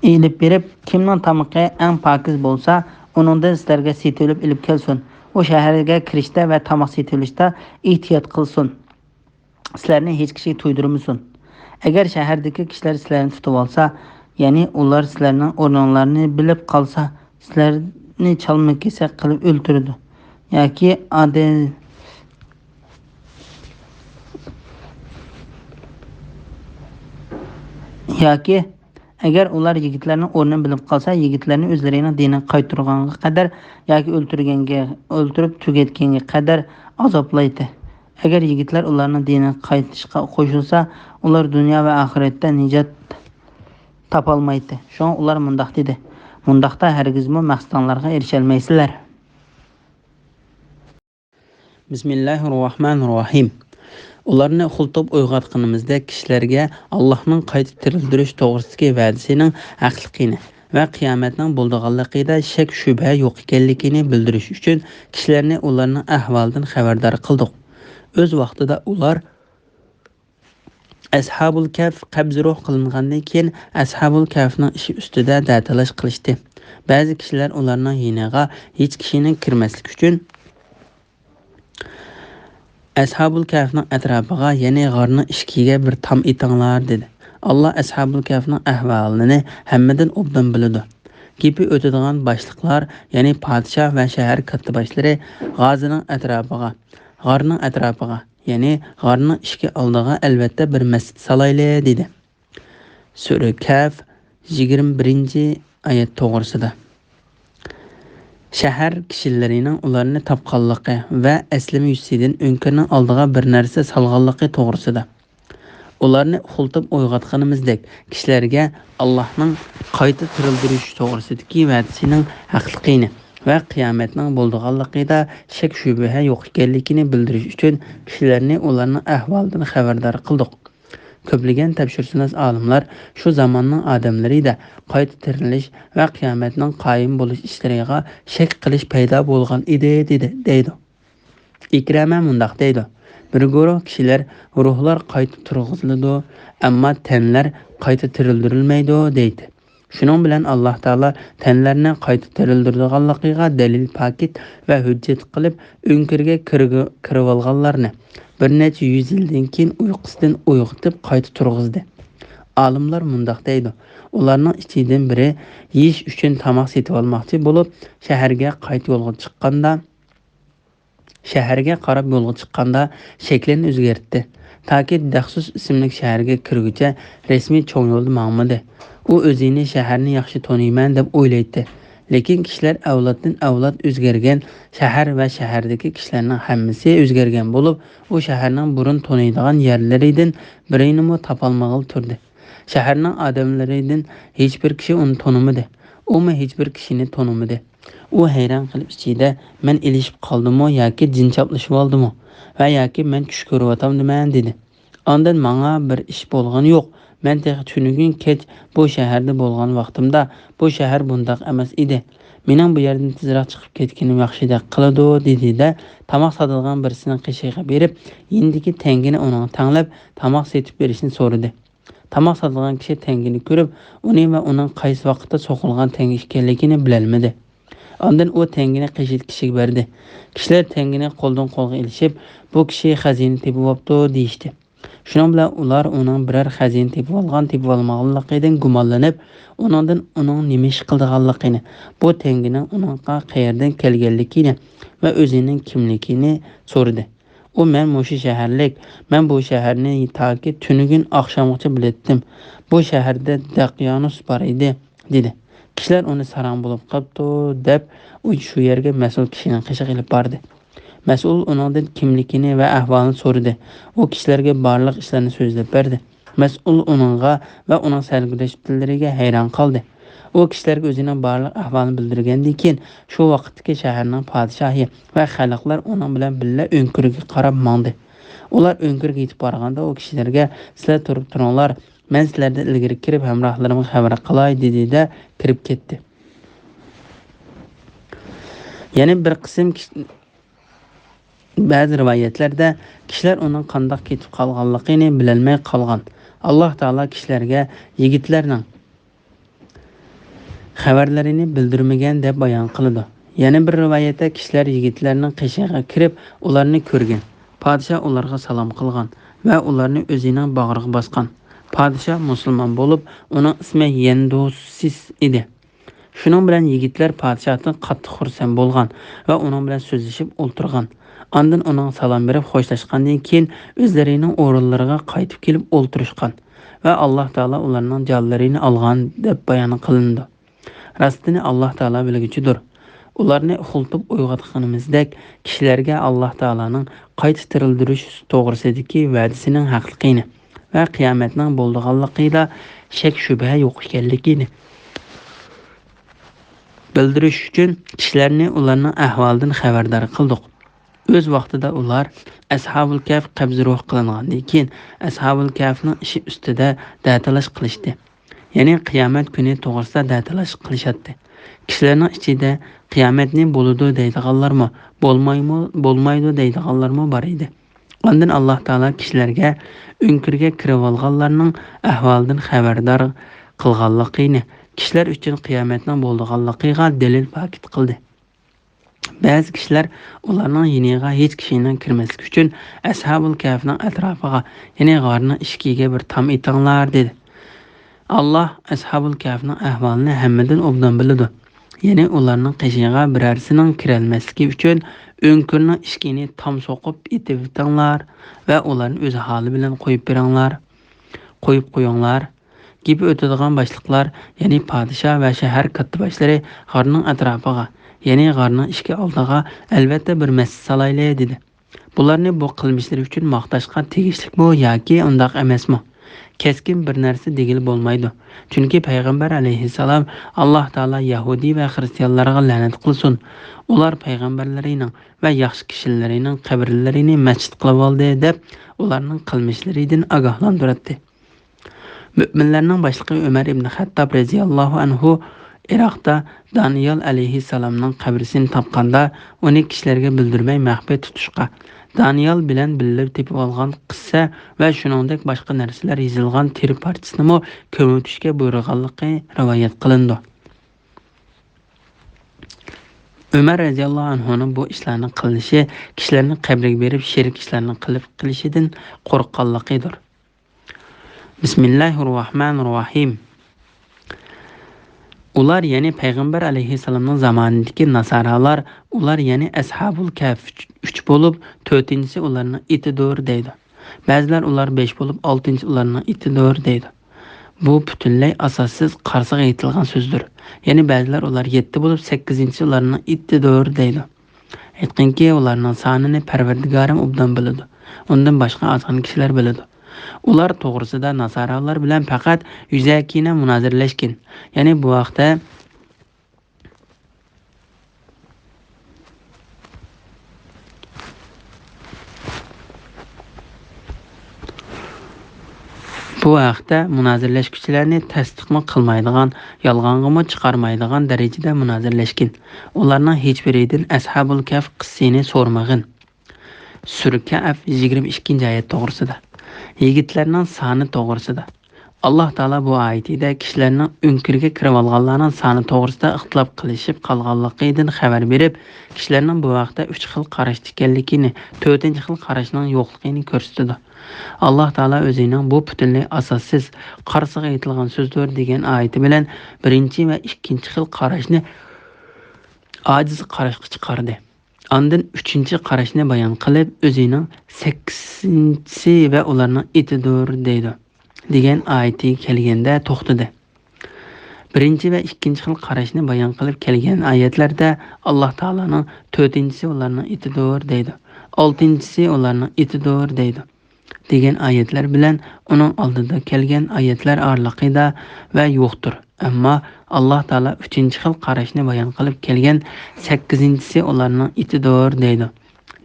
ئېلىپ بېرىپ، كىمنىڭ تامىقى ئەڭ پاكىز بولسا، ئۇنىڭدىن سىلەرگە سېتىۋېلىپ ئېلىپ كەلسۇن. ئۇ شەھەرگە كىرىشتە ۋە تاماق سېتىۋېلىشتا ئېھتىيات قىلسۇن. سىلەرنى ھېچ كىشىگە تۇيدۇرمىسۇن. ئەگەر شەھەردىكى كىشىلەر سىلەرنى تۇتۇۋالسا، يەنى ئۇلار سىلەرنىڭ ئورنۇڭلارنى بىلىپ قالسا، سىلەرنى چالما-كېسەك قىلىپ ئۆلتۈرىدۇ. ياكى ئادەم، ياكى ئەگەر ئۇلار يىگىتلەرنىڭ ئورنىنى بىلىپ قالسا، يىگىتلەرنى ئۆزلىرىنىڭ دىنىغا قايتۇرغانغا قەدەر ياكى ئۆلتۈرگەنگە، ئۆلتۈرۈپ تۈگەتكەنگە قەدەر ئازابلايتتى. ئەگەر يىگىتلەر ئۇلارنىڭ دىنىغا قايتىشقا قوشۇلسا، ئۇلار دۇنيا ۋە ئاخىرەتتە نىجات تاپالمايتتى. شۇڭا ئۇلار مۇنداق دېدى: «مۇنداقتا ھەرگىزمۇ مەقسىتىڭلارغا ئېرىشەلمەيسىلەر.» بىسمىللاھىررەھمانىررەھىم. ئۇلارنى ئۇخلىتىپ ئويغاتقىنىمىزدەك، كىشىلەرگە ئاللاھنىڭ قايتا تىرىلدۈرۈش توغرىسىدىكى ۋەدىسىنىڭ ھەقلىقىنى ۋە قىيامەتنىڭ بولىدىغانلىقىدا شەك-شۈبھە يوق ئىكەنلىكىنى بىلدۈرۈش ئۈچۈن، كىشىلەرنى ئۇلارنىڭ ئەھۋالىدىن خەۋەردار قىلدۇق. ئۆز ۋاقتىدا ئۇلار ئەسھابۇل كەھف قەبزى روھ قىلىنغاندىن كېيىن، ئەسھابۇل كەھفنىڭ ئىشى ئۈستىدە دەتالاش قىلىشتى. بەزى كىشىلەر ئۇلارنىڭ يېنىغا ھېچ كىشىنىڭ كىرمەسلىكى ئۈچۈن، ئەسھابۇل كەھفنىڭ ئەتراپىغا، يەنى غارنىڭ ئىشىكىگە بىر تام ئېتىڭلار، دېدى. ئاللا ئەسھابۇل كەھفنىڭ ئەھۋالىنى ھەممىدىن ئوبدان بىلىدۇ. گېپى ئۆتىدىغان باشلىقلار، يەنى پادىشاھ ۋە شەھەر كاتتىباشلىرى غازىنىڭ ئەتراپىغا، غارنىڭ ئەتراپىغا، يەنى غارنىڭ ئىشىكى ئالدىغا ئەلۋەتتە بىر مەسچىت سالايلى، دېدى. سۈرە كەھف، يىگىرمە بىرىنچى ئايەت توغرىسىدا. شەھەر كىشىلىرىنىڭ ئۇلارنى تاپقانلىقى ۋە ئەسلىمە يۈزىسىدىن ئۆڭكۈرنىڭ ئالدىغا بىر نەرسە سالغانلىقى توغرىسىدا. ئۇلارنى ئۇخلىتىپ ئويغاتقىنىمىزدەك، كىشىلەرگە ئاللاھنىڭ قايتا تىرىلدۈرۈش توغرىسىدىكى ۋەدىسىنىڭ ھەقلىقىنى ۋە قىيامەتنىڭ بولىدىغانلىقىدا شەك-شۈبھە يوق ئىكەنلىكىنى بىلدۈرۈش ئۈچۈن، كىشىلەرنى ئۇلارنىڭ ئەھۋالىدىن خەۋەردار قىلدۇق. كۆپلىگەن تەپسىرشۇناس ئالىملار شۇ زاماننىڭ ئادەملىرىدە قايتا تىرىلىش ۋە قىيامەتنىڭ قايىم بولۇش ئىشلىرىغا شەك قىلىش پەيدا بولغان ئىدى، دېدى، دەيدۇ. ئىكرەمە مۇنداق دەيدۇ: بىر گۇرۇھ كىشىلەر روھلار قايتا تۇرغۇزۇلىدۇ، ئەمما تەنلەر قايتا تىرىلدۈرۈلمەيدۇ، دەيدۇ. شۇنىڭ بىلەن ئاللاھ تائالا تەنلەرنى قايتا تىرىلدۈرىدىغانلىقىغا دەلىل پاكىت ۋە ھۆججەت قىلىپ، ئۆڭكۈرگە كىرگە-، كىرىۋالغانلارنى بىر نەچچە يۈز يىلدىن كېيىن ئۇيقۇسىدىن ئويغىتىپ قايتا تۇرغۇزدى. ئالىملار مۇنداق دەيدۇ: ئۇلارنىڭ ئىچىدىن بىرى يېيىش ئۈچۈن تاماق سېتىۋالماقچى بولۇپ، شەھەرگە قايتا يولغا چىققاندا، شەھەرگە قاراپ يولغا چىققاندا شەكلىنى ئۆزگەرتتى. تاكى دەخسۇس ئىسىملىك شەھەرگە كىرگۈچە رەسمىي چوڭ يولدا ماڭمىدى. ئۇ ئۆزىنى شەھەرنى ياخشى تونۇيمەن دەپ ئويلايتتى. لېكىن كىشىلەر ئەۋلادتىن ئەۋلاد ئۆزگەرگەن، شەھەر ۋە شەھەردىكى كىشىلەرنىڭ ھەممىسى ئۆزگەرگەن بولۇپ، ئۇ شەھەرنىڭ بۇرۇن تونۇيدىغان يەرلىرىدىن بىرىنىمۇ تاپالمىغىلى تۇردى. شەھەرنىڭ ئادەملىرىدىن ھېچبىر كىشى ئۇنى تونۇمىدى. ئۇمۇ ھېچبىر كىشىنى تونۇمىدى. ئۇ ھەيران قېلىپ ئىچىدە، مەن ئېلىشىپ قالدىمۇ ياكى جىن چاپلىشىۋالدىمۇ ۋە ياكى مەن چۈش كۆرۈۋاتامدىمەن، دېدى. ئاندىن ماڭا بىر ئىش بولغىنى يوق. مەن تېخى تۈنۈگۈن كەچ بۇ شەھەردە بولغان ۋاقتىمدا بۇ شەھەر بۇنداق ئەمەس ئىدى. مېنىڭ بۇ يەردىن تېزراق چىقىپ كەتكىنىم ياخشىدەك قىلىدۇ، دېدى-دە، تاماق ساتىدىغان بىرسىنىڭ قېشىغا بېرىپ، يېنىدىكى تەڭگىنى ئۇنىڭغا تەڭلەپ، تاماق سېتىپ بېرىشنى سورىدى. تاماق ساتىدىغان كىشى تەڭگىنى كۆرۈپ، ئۇنى ۋە ئۇنىڭ قايسى ۋاقىتتا سوقۇلغان تەڭگە ئىكەنلىكىنى بىلەلمىدى. ئاندىن ئۇ تەڭگىنى قېشىدىكى كىشىگە بەردى. كىشىلەر تەڭگىنى قولدىن قولغا ئېلىشىپ، بۇ كىشى خەزىنە تېپىۋاپتۇ، دېيىشتى. شۇنىڭ بىلەن ئۇلار ئۇنىڭ بىرەر خەزىنە تېپىۋالغان، تېپىۋالمىغانلىقىدىن گۇمانلىنىپ، ئۇنىڭدىن ئۇنىڭ نېمە ئىش قىلىدىغانلىقىنى، بۇ تەڭگىنىڭ ئۇنىڭغا قەيەردىن كەلگەنلىكىنى ۋە ئۆزىنىڭ كىملىكىنى سورىدى. ئۇ، مەن مۇشۇ شەھەرلىك، مەن بۇ شەھەرنى تاكى تۈنۈگۈن ئاخشامغىچە بىلەتتىم. بۇ شەھەردە دەقيانۇس بار ئىدى. دېدى. كىشىلەر ئۇنى ساراڭ بولۇپ قاپتۇ، دەپ، ئۇ شۇ يەرگە مەسئۇل كىشىنىڭ قېشىغا ئېلىپ باردى. مەسئۇل ئۇنىڭدىن كىملىكىنى ۋە ئەھۋالىنى سورىدى. ئۇ كىشىلەرگە بارلىق ئىشلارنى سۆزلەپ بەردى. مەسئۇل ئۇنىڭغا ۋە ئۇنىڭ سەرگۈزەشتلىرىگە ھەيران قالدى. ئۇ كىشىلەرگە ئۆزىنىڭ بارلىق ئەھۋالىنى بىلدۈرگەندىن كېيىن، شۇ ۋاقىتتىكى شەھەرنىڭ پادىشاھى ۋە خەلقلەر ئۇنىڭ بىلەن بىللە ئۆڭكۈرگە قاراپ ماڭدى. ئۇلار ئۆڭكۈرگە يېتىپ بارغاندا، ئۇ كىشىلەرگە، «سىلەر تۇرۇپ تۇرۇڭلار، مەن سىلەردىن ئىلگىرى كىرىپ، ھەمراھلىرىمغا خەۋەر قىلاي» دېدى-دە، كىرىپ كەتتى. يەنە بىر قىسىم كىش-، بەزى رىۋايەتلەردە كىشىلەر ئۇنىڭ قانداق كېتىپ قالغانلىقىنى بىلەلمەي قالغان. ئاللاھ تائالا كىشىلەرگە يىگىتلەرنىڭ خەۋەرلىرىنى بىلدۈرمىگەن دەپ بايان قىلىدۇ. يەنە بىر رىۋايەتتە كىشىلەر يىگىتلەرنىڭ قېشىغا كىرىپ، ئۇلارنى كۆرگەن. پادىشاھ ئۇلارغا سالام قىلغان ۋە ئۇلارنى ئۆزىنىڭ باغرىغا باسقان. پادىشاھ مۇسۇلمان بولۇپ، ئۇنىڭ ئىسمى يەندۇسىس ئىدى. شۇنىڭ بىلەن يىگىتلەر پادىشاھتىن قاتتىق خۇرسەن بولغان ۋە ئۇنىڭ بىلەن سۆزلىشىپ ئولتۇرغان. ئاندىن ئۇنىڭغا سالام بېرىپ خوشلاشقاندىن كېيىن، ئۆزلىرىنىڭ ئورۇنلىرىغا قايتىپ كېلىپ ئولتۇرۇشقان ۋە ئاللاھ تائالا ئۇلارنىڭ جانلىرىنى ئالغان دەپ بايان قىلىنىدۇ. راستىنى ئاللاھ تائالا بىلگۈچىدۇر. ئۇلارنى ئۇخلىتىپ ئويغاتقىنىمىزدەك، كىشىلەرگە ئاللاھ تائالانىڭ قايتا تىرىلدۈرۈش توغرىسىدىكى ۋەدىسىنىڭ ھەقلىقىنى ۋە قىيامەتنىڭ بولىدىغانلىقىدا شەك-شۈبھە يوق ئىكەنلىكىنى بىلدۈرۈش ئۈچۈن كىشىلەرنى ئۇلارنىڭ ئەھۋالىدىن خەۋەردار قىلدۇق. ئۆز ۋاقتىدا ئۇلار ئەسھابۇل كەھف قەبزى روھ قىلىنغاندىن كېيىن، ئەسھابۇل كەھفنىڭ ئىشى ئۈستىدە دەتالاش قىلىشتى. يەنى قىيامەت كۈنى توغرىسىدا دەتالاش قىلىشاتتى. كىشىلەرنىڭ ئىچىدە قىيامەتنى بولىدۇ دەيدىغانلارمۇ، بولمايمۇ-، بولمايدۇ دەيدىغانلارمۇ بار ئىدى. ئاندىن ئاللاھ تائالا كىشىلەرگە ئۆڭكۈرگە كىرىۋالغانلارنىڭ ئەھۋالىدىن خەۋەردار قىلغانلىقىنى، كىشىلەر ئۈچۈن قىيامەتنىڭ بولىدىغانلىقىغا دەلىل پاكىت قىلدى. بەزى كىشىلەر ئۇلارنىڭ يېنىغا ھېچ كىشىنىڭ كىرمەسلىكى ئۈچۈن ئەسھابۇل كەھفنىڭ ئەتراپىغا، يەنى غارنىڭ ئىشىكىگە بىر تام ئېتىڭلار، دېدى. ئاللاھ ئەسھابۇل كەھفنىڭ ئەھۋالىنى ھەممىدىن ئوبدان بىلىدۇ. يەنى ئۇلارنىڭ قېشىغا بىرەرسىنىڭ كىرەلمەسلىكى ئۈچۈن ئۆڭكۈرنىڭ ئىشىكىنى تام سوقۇپ ئېتىۋېتىڭلار ۋە ئۇلارنى ئۆز ھالى بىلەن قويۇپ بېرىڭلار. قويۇپ قويۇڭلار. گېپى ئۆتىدىغان باشلىقلار، يەنى پادىشاھ ۋە شەھەر كاتتىباشلىرى غارنىڭ ئەتراپىغا، يەنى غارنىڭ ئىشىكى ئالدىغا ئەلۋەتتە بىر مەسچىت سالايلى، دېدى. بۇلارنى بۇ قىلمىشلىرى ئۈچۈن ماختاشقا تېگىشلىكمۇ ياكى ئۇنداق ئەمەسمۇ؟ كەسكىن بىر نەرسە دېگىلى بولمايدۇ. چۈنكى پەيغەمبەر ئەلەيھىسسالام، «ئاللاھ تائالا يەھۇدىي ۋە خىرىستىيانلارغا لەنەت قىلسۇن. ئۇلار پەيغەمبەرلىرىنىڭ ۋە ياخشى كىشىلىرىنىڭ قەبرىلىرىنى مەسچىت قىلىۋالدى» دەپ، ئۇلارنىڭ قىلمىشلىرىدىن ئاگاھلاندۇراتتى. مۆمىنلەرنىڭ باشلىقى ئۆمەر ئىبن خەتتاب رەزىياللاھۇ ئەنھۇ ئىراقتا دانىيال ئەلەيھىسسالامنىڭ قەبرىسىنى تاپقاندا، ئۇنى كىشىلەرگە بىلدۈرمەي مەخپىي تۇتۇشقا، دانىيال بىلەن بىللە تېپىۋالغان قىسسە ۋە شۇنىڭدەك باشقا نەرسىلەر يېزىلغان تېرە پارچىسىنىمۇ كۆمۈۋېتىشكە بۇيرۇغانلىقى رىۋايەت قىلىنىدۇ. ئۆمەر رەزىياللاھۇ ئەنھۇنىڭ بۇ ئىشلارنى قىلىشى كىشىلەرنىڭ قەبرىگە بېرىپ شېرىك ئىشلارنى قىلىپ قېلىشىدىن قورققانلىقىدۇر. بىسمىللاھىررەھمانىررەھىم. ئۇلار، يەنى پەيغەمبەر ئەلەيھىسسالامنىڭ زامانىدىكى ناسارالار، ئۇلار، يەنى ئەسھابۇل كەھف ئۈچ، ئۈچ بولۇپ، تۆتىنچىسى ئۇلارنىڭ ئىتىدۇر دەيدۇ. بەزىلەر ئۇلار بەش بولۇپ، ئالتىنچىسى ئۇلارنىڭ ئىتىدۇر دەيدۇ. بۇ پۈتۈنلەي ئاساسسىز، قارىسىغا ئېيتىلغان سۆزدۇر. يەنى بەزىلەر ئۇلار يەتتە بولۇپ، سەككىزىنچىسى ئۇلارنىڭ ئىتىدۇر دەيدۇ. ئېيتقىنكى، ئۇلارنىڭ سانىنى پەرۋەردىگارىم ئوبدان بىلىدۇ. ئۇندىن باشقا ئازغىنە كىشىلەر بىلىدۇ. ئۇلار توغرىسىدا ناسارالار بىلەن پەقەت يۈزەكىنە مۇنازىرىلەشكىن. يەنى بۇ ھەقتە، بۇ ھەقتە مۇنازىرىلەشكۈچىلەرنى تەستىقمۇ قىلمايدىغان، يالغانغىمۇ چىقارمايدىغان دەرىجىدە مۇنازىرىلەشكىن. ئۇلارنىڭ ھېچبىرىدىن ئەسھابۇل كەھف قىسسىنى سورىمىغىن. سۈرە كەھف يىگىرمە ئىككىنچى ئايەت توغرىسىدا. يىگىتلەرنىڭ سانى توغرىسىدا. ئاللاھ تائالا بۇ ئايىتىدە كىشىلەرنىڭ ئۆڭكۈرگە كىرىۋالغانلارنىڭ سانى توغرىسىدا ئىختىلاپ قىلىشىپ قالغانلىقىدىن خەۋەر بېرىپ، كىشىلەرنىڭ بۇ ھەقتە ئۈچ خىل قاراشتا ئىكەنلىكىنى، تۆتىنچى خىل قاراشنىڭ يوقلۇقىنى كۆرسىتىدۇ. ئاللاھ تائالا ئۆزىنىڭ بۇ پۈتۈنلەي ئاساسسىز، قارىسىغا ئېيتىلغان سۆزدۇر دېگەن ئايىتى بىلەن بىرىنچى ۋە ئىككىنچى خىل قاراشنى ئاجىز قاراشقا چىقاردى. ئاندىن ئۈچىنچى قاراشنى بايان قىلىپ، ئۆزىنىڭ سەككىزىنچىسى ۋە ئۇلارنىڭ ئېتىدۇر دەيدۇ، دېگەن ئايىتىگە كەلگەندە توختىدى. بىرىنچى ۋە ئىككىنچى خىل قاراشنى بايان قىلىپ كەلگەن ئايەتلەردە ئاللاھ تائالانىڭ تۆتىنچىسى ئۇلارنىڭ ئېتىدۇر دەيدۇ، ئالتىنچىسى ئۇلارنىڭ ئېتىدۇر دەيدۇ دېگەن ئايەتلەر بىلەن ئۇنىڭ ئالدىدا كەلگەن ئايەتلەر ئارىلىقىدا ۋە يوقتۇر. ئەمما ئاللاھ تائالا ئۈچىنچى خىل قاراشنى بايان قىلىپ كەلگەن سەككىزىنچىسى ئۇلارنىڭ ئېتىدۇر دەيدۇ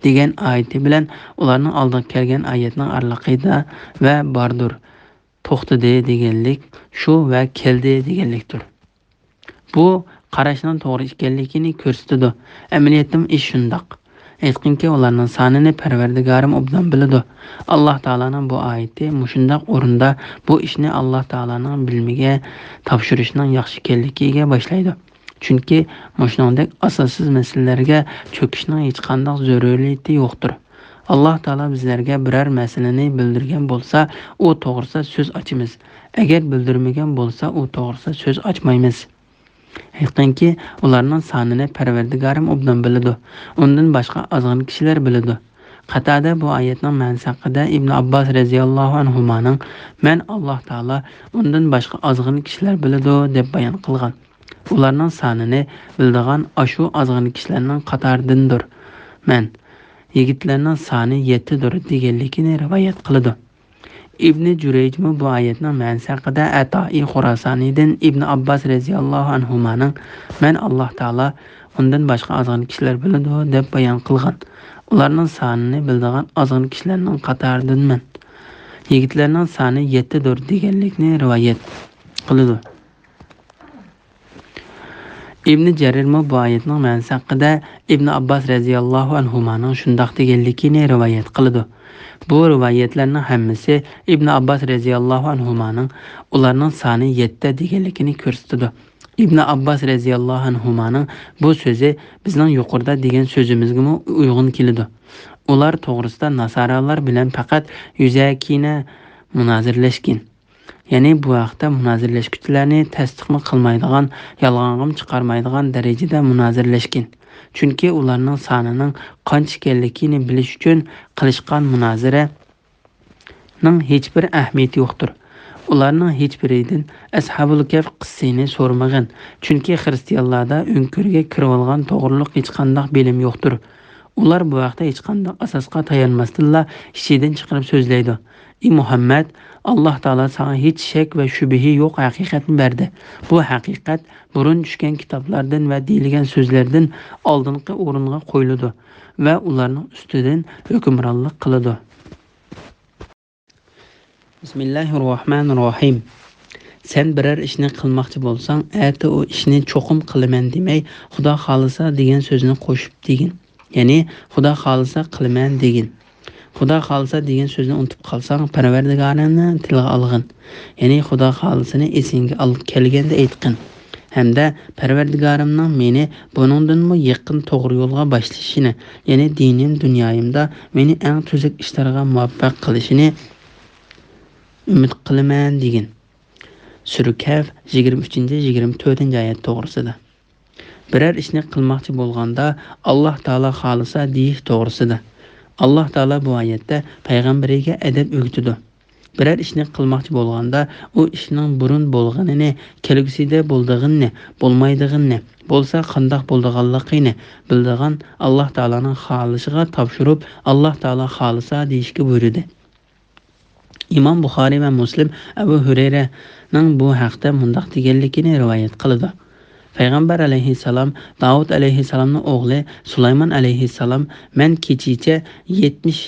دېگەن ئايىتى بىلەن ئۇلارنىڭ ئالدىغا كەلگەن ئايەتنىڭ ئارىلىقىدا ۋە باردۇر، توختىدى دېگەنلىك شۇ ۋە كەلدى دېگەنلىكتۇر. بۇ قاراشنىڭ توغرا ئىكەنلىكىنى كۆرسىتىدۇ. ئەمەلىيەتتىمۇ ئىش شۇنداق. ئېيتقىنكى، ئۇلارنىڭ سانىنى پەرۋەردىگارىم ئوبدان بىلىدۇ. ئاللاھ تائالانىڭ بۇ ئايىتى مۇشۇنداق ئورۇندا بۇ ئىشنى ئاللاھ تائالانىڭ بىلىمىگە تاپشۇرۇشنىڭ ياخشى ئىكەنلىكىگە باشلايدۇ. چۈنكى مۇشۇنىڭدەك ئاساسسىز مەسىلىلەرگە چۆكۈشنىڭ ھېچقانداق زۆرۈرىيىتى يوقتۇر. ئاللاھ تائالا بىزلەرگە بىرەر مەسىلىنى بىلدۈرگەن بولسا، ئۇ توغرىسىدا سۆز ئاچىمىز. ئەگەر بىلدۈرمىگەن بولسا، ئۇ توغرىسىدا سۆز ئاچمايمىز. ھېيتقىنكى، ئۇلارنىڭ سانىنى پەرۋەردىگارىم ئوبدان بىلىدۇ. ئۇندىن باشقا ئازغىنە كىشىلەر بىلىدۇ. قاتادە بۇ ئايەتنىڭ مەنىسى ھەققىدە ئىبنى ئابباس رەزىياللاھۇ ئەنھۇمانىڭ، مەن ئاللاھ تائالا ئۇندىن باشقا ئازغىنە كىشىلەر بىلىدۇ دەپ بايان قىلغان. ئۇلارنىڭ سانىنى بىلىدىغان ئاشۇ ئازغىنە كىشىلەرنىڭ قاتارىدىندۇر مەن. يىگىتلەرنىڭ سانى يەتتىدۇر دېگەنلىكىنى رىۋايەت قىلىدۇ. ئىبنى جۈرەيجمۇ بۇ ئايەتنىڭ مەنىسى ھەققىدە ئەتائى خۇراسانىدىن ئىبنى ئابباس رەزىياللاھۇ ئەنھۇمانىڭ، مەن ئاللاھ تائالا ئۇندىن باشقا ئازغىنە كىشىلەر بىلىدۇ دەپ بايان قىلغان. ئۇلارنىڭ سانىنى بىلىدىغان ئازغىنە كىشىلەرنىڭ قاتارىدىنمەن. يىگىتلەرنىڭ سانى يەتتىدۇر دېگەنلىكنى رىۋايەت قىلىدۇ. ئىبنى جەرىرمۇ بۇ ئايەتنىڭ مەنىسى ھەققىدە ئىبنى ئابباس رەزىياللاھۇ ئەنھۇمانىڭ شۇنداق دېگەنلىكىنى رىۋايەت قىلىدۇ. بۇ رىۋايەتلەرنىڭ ھەممىسى ئىبنى ئابباس رەزىياللاھۇ ئەنھۇمانىڭ ئۇلارنىڭ سانى يەتتە دېگەنلىكىنى كۆرسىتىدۇ. ئىبنى ئابباس رەزىياللاھۇ ئەنھۇمانىڭ بۇ سۆزى بىزنىڭ يۇقىرىدا دېگەن سۆزىمىزگىمۇ ئۇيغۇن كېلىدۇ. ئۇلار توغرىسىدا ناسارالار بىلەن پەقەت يۈزەكىنە مۇنازىرىلەشكەن. يەنى بۇ ھەقتە مۇنازىرىلەشكۈچىلەرنى تەستىقمۇ قىلمايدىغان، يالغانغىمۇ چىقارمايدىغان دەرىجىدە مۇنازىرىلەشكەن. چۈنكى ئۇلارنىڭ سانىنىڭ قانچە ئىكەنلىكىنى بىلىش ئۈچۈن قىلىشقان مۇنازىرەنىڭ ھېچبىر ئەھمىيىتى يوقتۇر. ئۇلارنىڭ ھېچبىرىدىن ئەسھابۇل كەھف قىسسىسىنى سورىمىغىن، چۈنكى خىرىستىيانلاردا ئۆڭكۈرگە كىرىۋالغان توغرۇلۇق ھېچقانداق بىلىم يوقتۇر. ئۇلار بۇ ھەقتە ھېچقانداق ئاساسقا تايانماستىنلا ئىچىدىن چىقىرىپ سۆزلەيدۇ. ئى مۇھەممەد، ئاللاھ تائالا ساڭا ھېچ شەك ۋە شۈبھە يوق ھەقىقەتنى بەردى. بۇ ھەقىقەت بۇرۇن چۈشكەن كىتابلاردىن ۋە دېيىلگەن سۆزلەردىن ئالدىنقى ئورۇنغا قويۇلىدۇ ۋە ئۇلارنىڭ ئۈستىدىن ھۆكۈمرانلىق قىلىدۇ. بىسمىللاھىررەھمانىررەھىم. سەن بىرەر ئىشنى قىلماقچى بولساڭ، ئەتە ئۇ ئىشنى چوقۇم قىلىمەن دېمەي، خۇدا خالىسا دېگەن سۆزنى قوشۇپ دېگىن. يەنى، خۇدا خالىسا قىلىمەن دېگىن. خۇدا خالىسا دېگەن سۆزنى ئۇنتۇپ قالساڭ، پەرۋەردىگارىڭنى تىلغا ئالغىن. يەنى، خۇدا خالىسىنى ئېسىڭگە ئال-، كەلگەندە ئېيتقىن. ھەمدە پەرۋەردىگارىمنىڭ مېنى بۇنىڭدىنمۇ يېقىن توغرا يولغا باشلىشىنى، يەنى دىنىم دۇنيايىمدا مېنى ئەڭ تۈزۈك ئىشلارغا مۇۋەپپەق قىلىشىنى ئۈمىد قىلىمەن دېگىن. سۈرە كەھف، يىگىرمە ئۈچىنچى، يىگىرمە تۆتىنچى ئايەت توغرىسىدا. بىرەر ئىشنى قىلماقچى بولغاندا، ئاللاھ تائالا خالىسا دېيىش توغرىسىدا. ئاللاھ تائالا بۇ ئايەتتە پەيغەمبىرىگە ئەدەپ ئۆگىتىدۇ. بىرەر ئىشنى قىلماقچى بولغاندا، ئۇ ئىشنىڭ بۇرۇن بولغىنىنى، كەلگۈسىدە بولىدىغىنىنى، بولمايدىغىنىنى، بولسا قانداق بولىدىغانلىقىنى بىلىدىغان ئاللاھ تائالانىڭ خالىشىغا تاپشۇرۇپ، ئاللاھ تائالا خالىسا دېيىشكە بۇيرۇدى. ئىمام بۇخارىي ۋە مۇسلىم ئەبۇ ھۈرەيرەنىڭ بۇ ھەقتە مۇنداق دېگەنلىكىنى رىۋايەت قىلىدۇ. پەيغەمبەر ئەلەيھىسسالام، داۋۇت ئەلەيھىسسالامنىڭ ئوغلى سۇلايمان ئەلەيھىسسالام، مەن كېچىچە يەتمىش،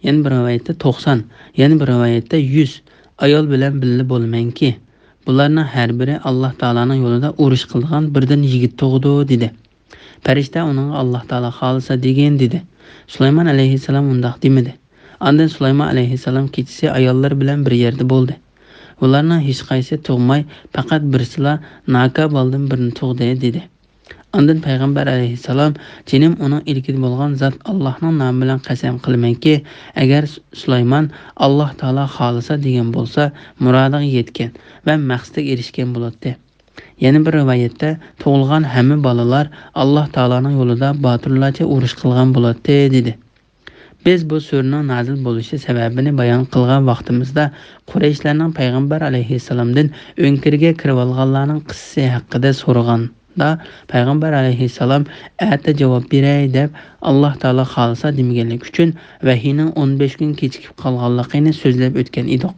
يەنە بىر رىۋايەتتە توقسان، يەنە بىر رىۋايەتتە يۈز ئايال بىلەن بىللە بولىمەنكى، بۇلارنىڭ ھەر بىرى ئاللاھ تائالانىڭ يولىدا ئۇرۇش قىلىدىغان بىردىن يىگىت تۇغىدۇ، دېدى. پەرىشتە ئۇنىڭغا ئاللاھ تائالا خالىسا دېگىن، دېدى. سۇلايمان ئەلەيھىسسالام ئۇنداق دېمىدى. ئاندىن سۇلايمان ئەلەيھىسسالام كېچىسى ئاياللىرى بىلەن بىر يەردە بولدى. ئۇلارنىڭ ھېچقايسى تۇغماي، پەقەت بىرسىلا ناكا بالىدىن بىرنى تۇغدى، دېدى. ئاندىن پەيغەمبەر ئەلەيھىسسالام، جېنىم ئۇنىڭ ئىلكىدە بولغان زات ئاللاھنىڭ نامى بىلەن قەسەم قىلىمەنكى، ئەگەر سۇلايمان ئاللاھ تائالا خالىسا دېگەن بولسا، مۇرادىغا يەتكەن ۋە مەقسىتىگە ئېرىشكەن بولاتتى. يەنە بىر رىۋايەتتە، تۇغۇلغان ھەممە بالىلار ئاللاھ تائالانىڭ يولىدا باتۇرلارچە ئۇرۇش قىلغان بولاتتى، دېدى. بىز بۇ سۈرىنىڭ نازىل بولۇشى سەۋەبىنى بايان قىلغان ۋاقتىمىزدا، قۇرەيشلەرنىڭ پەيغەمبەر ئەلەيھىسسالامدىن ئۆڭكۈرگە كىرىۋالغانلارنىڭ قىسسىسى ھەققىدە سورىغاندا، پەيغەمبەر ئەلەيھىسسالام «ئەتە جاۋاب بېرەي» دەپ، «ئاللاھ تائالا خالىسا» دېمىگەنلىكى ئۈچۈن ۋەھىينىڭ ئون بەش كۈن كېچىكىپ قالغانلىقىنى سۆزلەپ ئۆتكەن ئىدۇق.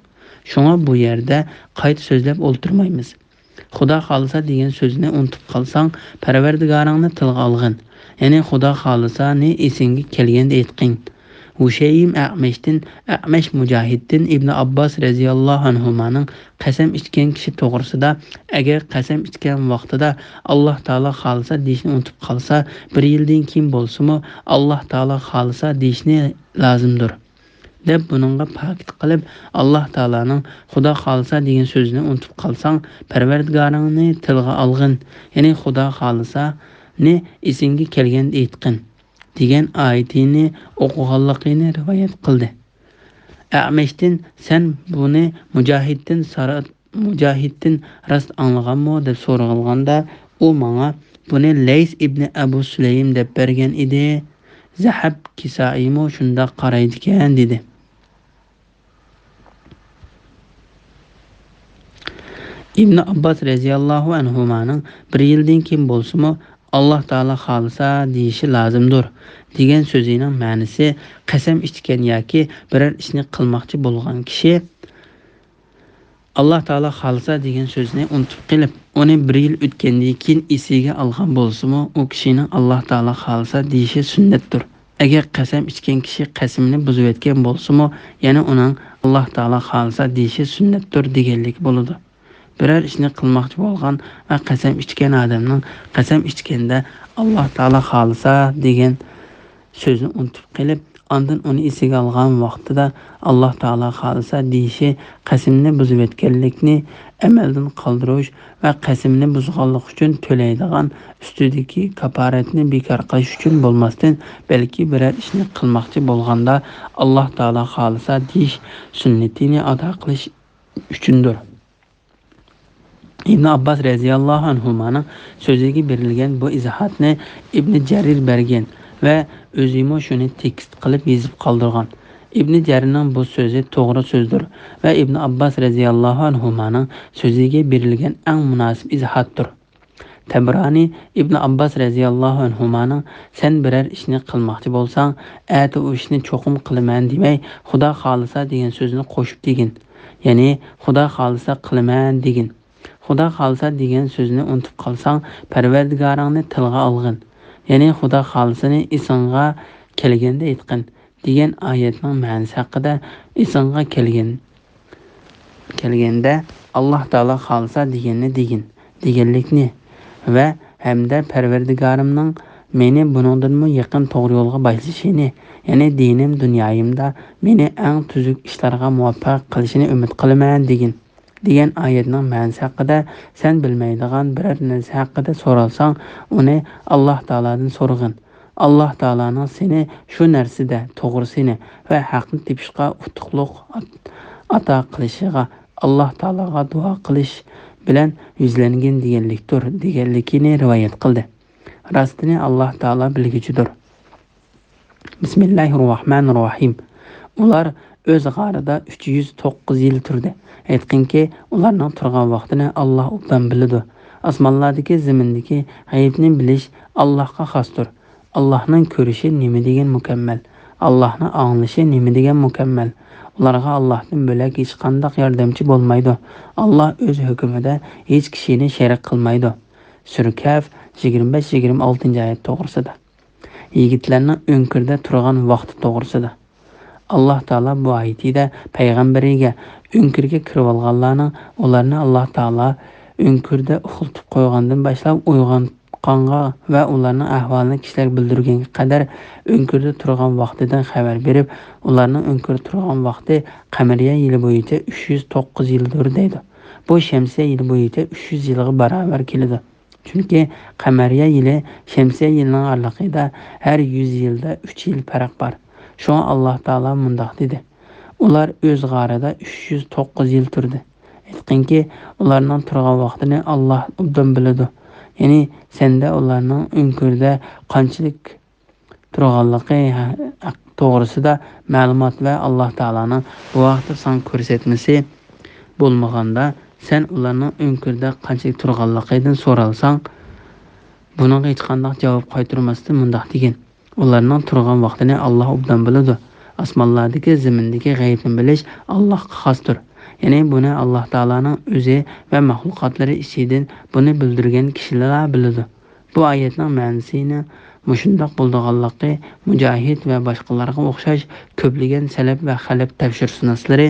شۇڭا بۇ يەردە قايتا سۆزلەپ ئولتۇرمايمىز. «خۇدا خالىسا» دېگەن سۆزنى ئۇنتۇپ قالساڭ، پەرۋەردىگارىڭنى تىلغا ئالغىن، يەنى «خۇدا خالىسا»نى ئېسىڭگە كەلگەندە ئېيتقىن. ھۇشەيم ئەمەشتىن، ئەمەش مۇجاھىدتىن ئىبنى ئابباس رەزىياللاھۇ ئەنھۇمانىڭ قەسەم ئىچكەن كىشى توغرىسىدا، ئەگەر قەسەم ئىچكەن ۋاقتىدا «ئاللاھ تائالا خالىسا» دېيىشنى ئۇنتۇپ قالسا، بىر يىلدىن كېيىن بولسىمۇ «ئاللاھ تائالا خالىسا» دېيىشنى لازىمدۇر. دەپ بۇنىڭغا پاكىت قىلىپ، «ئاللاھ تائالانىڭ خۇدا خالىسا» دېگەن سۆزىنى ئۇنتۇپ قالساڭ، پەرۋەردىگارىڭنى تىلغا ئالغىن، يەنى «خۇدا خالىسا»نى ئېسىڭگە كەلگەندە ئېيتقىن، دېگەن ئايىتىنى ئوقۇغانلىقىنى رىۋايەت قىلدى. ئەمەشتىن «سەن بۇنى مۇجاھىدتىن سارا-، مۇجاھىدتىن راست ئاڭلىغانمۇ؟» دەپ سورىغاندا، ئۇ ماڭا «بۇنى لەيس ئىبنى ئەبۇ سۇلەيم دەپ بەرگەن ئىدى. زەھەب كىسائىمۇ شۇنداق قارايدىكەن» دېدى. ئىبنى ئابباس رەزىياللاھۇ ئەنھۇمانىڭ «بىر يىلدىن كېيىن بولسىمۇ، ئاللاھ تائالا خالىسا دېيىشى لازىمدۇر» دېگەن سۆزىنىڭ مەنىسى، قەسەم ئىچكەن ياكى بىرەر ئىشنى قىلماقچى بولغان كىشى «ئاللاھ تائالا خالىسا» دېگەن سۆزنى ئۇنتۇپ قېلىپ، ئۇنى بىر يىل ئۆتكەندىن كېيىن ئېسىگە ئالغان بولسىمۇ، ئۇ كىشىنىڭ «ئاللاھ تائالا خالىسا» دېيىشى سۈننەتتۇر. ئەگەر قەسەم ئىچكەن كىشى قەسىمىنى بۇزۇۋەتكەن بولسىمۇ، يەنە ئۇنىڭ «ئاللاھ تائالا خالىسا» دېيىشى سۈننەتتۇر دېگەنلىك بولىدۇ. بىرەر ئىشنى قىلماقچى بولغان ۋە قەسەم ئىچكەن ئادەمنىڭ قەسەم ئىچكەندە «ئاللاھ تائالا خالىسا» دېگەن سۆزنى ئۇنتۇپ قېلىپ، ئاندىن ئۇنى ئېسىگە ئالغان ۋاقتىدا «ئاللاھ تائالا خالىسا» دېيىشى قەسىمنى بۇزۇۋەتكەنلىكنى ئەمەلدىن قالدۇرۇش ۋە قەسىمنى بۇزغانلىقى ئۈچۈن تۆلەيدىغان ئۈستىدىكى كاپپارەتنى بىكار قىلىش ئۈچۈن بولماستىن، بەلكى بىرەر ئىشنى قىلماقچى بولغاندا «ئاللاھ تائالا خالىسا» دېيىش سۈننىتىنى ئادا قىلىش ئۈچۈندۇر. ئىبن ئابباس رەزىياللاھۇ ئەنھۇمانىڭ سۆزىگە بېرىلگەن بۇ ئىزاھاتنى ئىبن جەرىر بەرگەن ۋە ئۆزىمۇ شۇنى تېكىست قىلىپ يېزىپ قالدۇرغان. ئىبن جەرىرنىڭ بۇ سۆزى توغرا سۆزدۇر ۋە ئىبن ئابباس رەزىياللاھۇ ئەنھۇمانىڭ سۆزىگە بېرىلگەن ئەڭ مۇناسىپ ئىزاھاتتۇر. تەبرانى ئىبن ئابباس رەزىياللاھۇ ئەنھۇمانىڭ «سەن بىرەر ئىشنى قىلماقچى بولساڭ، ئەتە ئۇ ئىشنى چوقۇم قىلىمەن دېمەي، خۇدا خالىسا دېگەن سۆزنى قوشۇپ دېگىن، يەنى خۇدا خالىسا قىلىمەن دېگىن. خۇدا خالىسا دېگەن سۆزنى ئۇنتۇپ قالساڭ، پەرۋەردىگارىڭنى تىلغا ئالغىن، يەنى خۇدا خالىسىنى ئېسىڭغا كەلگەندە ئېيتقىن» دېگەن ئايەتنىڭ مەنىسى ھەققىدە، «ئېسىڭغا كەلگەن، كەلگەندە، ئاللاھ تائالا خالىسا دېگەننى دېگىن» دېگەنلىكنى ۋە ھەمدە «پەرۋەردىگارىمنىڭ مېنى بۇنىڭدىنمۇ يېقىن توغرا يولغا باشلىشىنى، يەنى دىنىم، دۇنيايىمدا مېنى ئەڭ تۈزۈك ئىشلارغا مۇۋەپپەق قىلىشىنى ئۈمىد قىلىمەن» دېگىن، دېگەن ئايەتنىڭ مەنىسى ھەققىدە سەن بىلمەيدىغان بىرەر نەرسە ھەققىدە سورالساڭ، ئۇنى ئاللاھ تائالادىن سورىغىن. ئاللاھ تائالانىڭ سېنى شۇ نەرسىدە توغرىسىنى ۋە ھەقنى تېپىشقا ئۇتۇقلۇق ئات-، ئاتا قىلىشىغا ئاللاھ تائالاغا دۇئا قىلىش بىلەن يۈزلەنگىن دېگەنلىكتۇر، دېگەنلىكىنى رىۋايەت قىلدى. راستىنى ئاللاھ تائالا بىلگۈچىدۇر. بىسمىللاھىررەھمانىررەھىم. ئۇلار ئۆز غارىدا ئۈچ يۈز توققۇز يىل تۇردى. ئېيتقىنكى، ئۇلارنىڭ تۇرغان ۋاقتىنى ئاللاھ ئوبدان بىلىدۇ. ئاسمانلاردىكى، زېمىندىكى غەيىبنى بىلىش ئاللاھقا خاستۇر. ئاللاھنىڭ كۆرۈشى نېمە دېگەن مۇكەممەل. ئاللاھنىڭ ئاڭلىشى نېمە دېگەن مۇكەممەل. ئۇلارغا ئاللاھتىن بۆلەك ھېچقانداق ياردەمچى بولمايدۇ. ئاللاھ ئۆز ھۆكمىدە ھېچ كىشىنى شېرىك قىلمايدۇ. سۈرە كەھف، يىگىرمە بەش، يىگىرمە ئالتىنچى ئايەت توغرىسىدا. يىگىتلەرنىڭ ئۆڭكۈردە تۇرغان ۋاقتى توغرىسىدا. ئاللاھ تائالا بۇ ئايىتىدە پەيغەمبىرىگە ئۆڭكۈرگە كىرىۋالغانلارنىڭ ئۇلارنى ئاللاھ تائالا ئۆڭكۈردە ئۇخلىتىپ قويغاندىن باشلاپ، ئويغانغانغا ۋە ئۇلارنىڭ ئەھۋالىنى كىشىلەرگە بىلدۈرگەنگە قەدەر ئۆڭكۈردە تۇرغان ۋاقتىدىن خەۋەر بېرىپ، ئۇلارنىڭ ئۆڭكۈردە تۇرغان ۋاقتى قەمەرىيە يىلى بويىچە ئۈچ يۈز توققۇز يىلدۇر دەيدۇ. بۇ شەمسىيە يىلى بويىچە ئۈچ يۈز يىلغا باراۋەر كېلىدۇ. چۈنكى قەمەرىيە يىلى شەمسىيە يىلىنىڭ ئارىلىقىدا ھەر يۈز يىلدا ئۈچ يىل پەرق بار. شۇڭا ئاللاھ تائالا مۇنداق دېدى: «ئۇلار ئۆز غارىدا ئۈچ يۈز توققۇز يىل تۇردى.» ئېيتقىنكى، ئۇلارنىڭ تۇرغان ۋاقتىنى ئاللاھ ئوبدان بىلىدۇ. يەنى سەندە ئۇلارنىڭ ئۆڭكۈردە قانچىلىك تۇرغانلىقى ھە-، توغرىسىدا مەلۇمات ۋە ئاللاھ تائالانىڭ بۇ ھەقتە ساڭا كۆرسەتمىسى بولمىغاندا، سەن ئۇلارنىڭ ئۆڭكۈردە قانچىلىك تۇرغانلىقىدىن سورالساڭ، بۇنىڭغا ھېچقانداق جاۋاب قايتۇرماستىن مۇنداق دېگىن: ئۇلارنىڭ تۇرغان ۋاقتىنى ئاللاھ ئوبدان بىلىدۇ. ئاسمانلاردىكى، زېمىندىكى غەيىبنى بىلىش ئاللاھقا خاستۇر. يەنى بۇنى ئاللاھ تائالانىڭ ئۆزى ۋە مەخلۇقاتلىرى ئىچىدىن بۇنى بىلدۈرگەن كىشىلەرلا بىلىدۇ. بۇ ئايەتنىڭ مەنىسىنى مۇشۇنداق بولىدىغانلىقى مۇجاھىد ۋە باشقىلارغا ئوخشاش كۆپلىگەن سەلەپ ۋە خەلەپ تەپسىرشۇناسلىرى،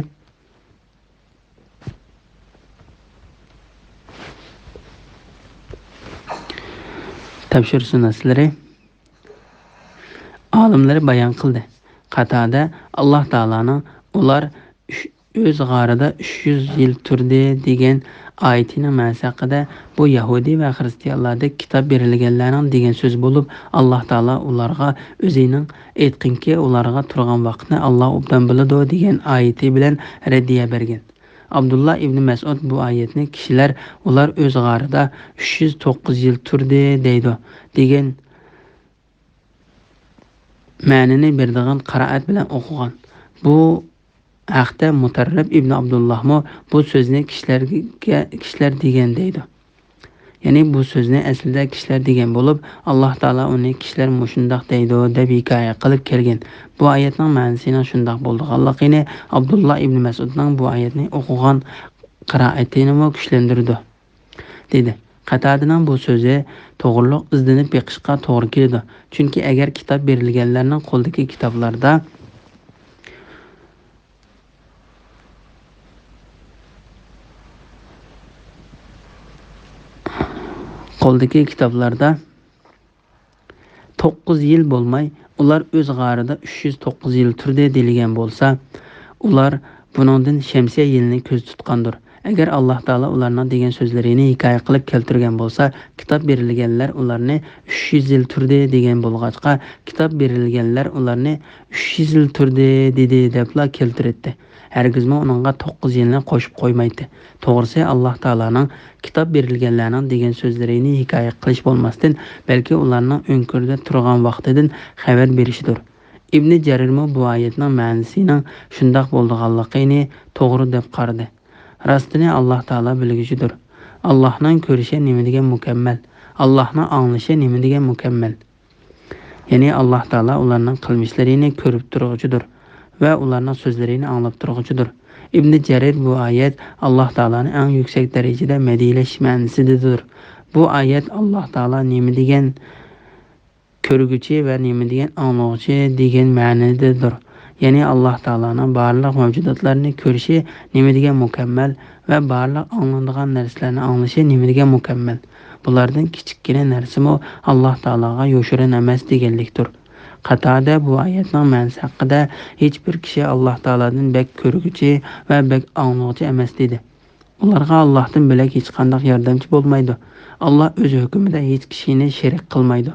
تەپسىرشۇناسلىرى، ئالىملىرى بايان قىلدى. قاتادە ئاللاھ تائالانىڭ ئۇلار ئۈچ، ئۆز غارىدا ئۈچ يۈز يىل تۇردى دېگەن ئايىتىنىڭ مەنىسى ھەققىدە، بۇ يەھۇدىي ۋە خىرىستىيانلاردەك كىتاب بېرىلگەنلەرنىڭ دېگەن سۆزى بولۇپ، ئاللاھ تائالا ئۇلارغا ئۆزىنىڭ «ئېيتقىنكى، ئۇلارغا تۇرغان ۋاقىتنى ئاللاھ ئوبدان بىلىدۇ» دېگەن ئايىتى بىلەن رەددىيە بەرگەن. ئابدۇللا ئىبنى مەسئۇد بۇ ئايەتنى كىشىلەر ئۇلار ئۆز غارىدا ئۈچ يۈز توققۇز يىل تۇردى دەيدۇ دېگەن مەنىنى بېرىدىغان قىرائەت بىلەن ئوقۇغان. بۇ ھەقتە مۇتەررىپ ئىبنى ئابدۇللاھمۇ بۇ سۆزنى كىشىلەرگە، كىشىلەر دېگەن دەيدۇ. يەنى بۇ سۆزنى ئەسلىدە كىشىلەر دېگەن بولۇپ، ئاللاھ تائالا ئۇنى كىشىلەر مۇشۇنداق دەيدۇ دەپ ھېكايە قىلىپ كەلگەن. بۇ ئايەتنىڭ مەنىسىنىڭ شۇنداق بولىدىغانلىقىنى ئابدۇللا ئىبنى مەسئۇدنىڭ بۇ ئايەتنى ئوقۇغان قىرائىتىنىمۇ كۈچلەندۈرىدۇ. دېدى. قاتادىنىڭ بۇ سۆزى توغرۇلۇق ئىزدىنىپ بېقىشقا توغرا كېلىدۇ. چۈنكى ئەگەر كىتاب بېرىلگەنلەرنىڭ قولىدىكى كىتابلاردا، قولىدىكى كىتابلاردا توققۇز يىل بولماي، ئۇلار ئۆز غارىدا ئۈچ يۈز توققۇز يىل تۇردى دېيىلگەن بولسا، ئۇلار بۇنىڭدىن شەمسىيە يىلىنى كۆزدە تۇتقاندۇر. ئەگەر ئاللاھ تائالا ئۇلارنىڭ دېگەن سۆزلىرىنى ھېكايە قىلىپ كەلتۈرگەن بولسا، كىتاب بېرىلگەنلەر ئۇلارنى ئۈچ يۈز يىل تۇردى دېگەن بولغاچقا، كىتاب بېرىلگەنلەر ئۇلارنى ئۈچ يۈز يىل تۇردى دېدى دەپلا كەلتۈرەتتى. ھەرگىزمۇ ئۇنىڭغا توققۇز يىلنى قوشۇپ قويمايتتى. توغرىسى، ئاللاھ تائالانىڭ كىتاب بېرىلگەنلەرنىڭ دېگەن سۆزلىرىنى ھېكايە قىلىش بولماستىن، بەلكى ئۇلارنىڭ ئۆڭكۈردە تۇرغان ۋاقتىدىن خەۋەر بېرىشىدۇر. ئىبنى جەرىرمۇ بۇ ئايەتنىڭ مەنىسىنىڭ شۇنداق بولىدىغانلىقىنى توغرا دەپ قارىدى. راستىنى ئاللاھ تائالا بىلگۈچىدۇر. ئاللاھنىڭ كۆرۈشى نېمىدېگەن مۇكەممەل، ئاللاھنىڭ ئاڭلىشى نېمىدېگەن مۇكەممەل. يەنى ئاللاھ تائالا ئۇلارنىڭ قىلمىشلىرىنى كۆرۈپ تۇرغۇچىدۇر ۋە ئۇلارنىڭ سۆزلىرىنى ئاڭلاپ تۇرغۇچىدۇر. ئىبنى جەرىر بۇ ئايەت ئاللاھ تائالانى ئەڭ يۈكسەك دەرىجىدە مەدھىيلەش مەنىسىدىدۇر. بۇ ئايەت ئاللاھ تائالا نېمە دېگەن كۆرگۈچى ۋە نېمە دېگەن ئاڭلىغۇچى دېگەن مەنىدىدۇر. يەنى ئاللاھ تائالانىڭ بارلىق مەۋجۇداتلارنى كۆرۈشى نېمە دېگەن مۇكەممەل ۋە بارلىق ئاڭلىنىدىغان نەرسىلەرنى ئاڭلىشى نېمە دېگەن مۇكەممەل. بۇلاردىن كىچىككىنە نەرسىمۇ ئاللاھ تائالاغا يوشۇرۇن ئەمەس دېگەنلىكتۇر. قاتادە بۇ ئايەتنىڭ مەنىسى ھەققىدە، ھېچبىر كىشى ئاللاھ تائالادىن بەك كۆرگۈچى ۋە بەك ئاڭلىغۇچى ئەمەس دېدى. ئۇلارغا ئاللاھتىن بۆلەك ھېچقانداق ياردەمچى بولمايدۇ. ئاللاھ ئۆز ھۆكمىدە ھېچ كىشىنى شېرىك قىلمايدۇ.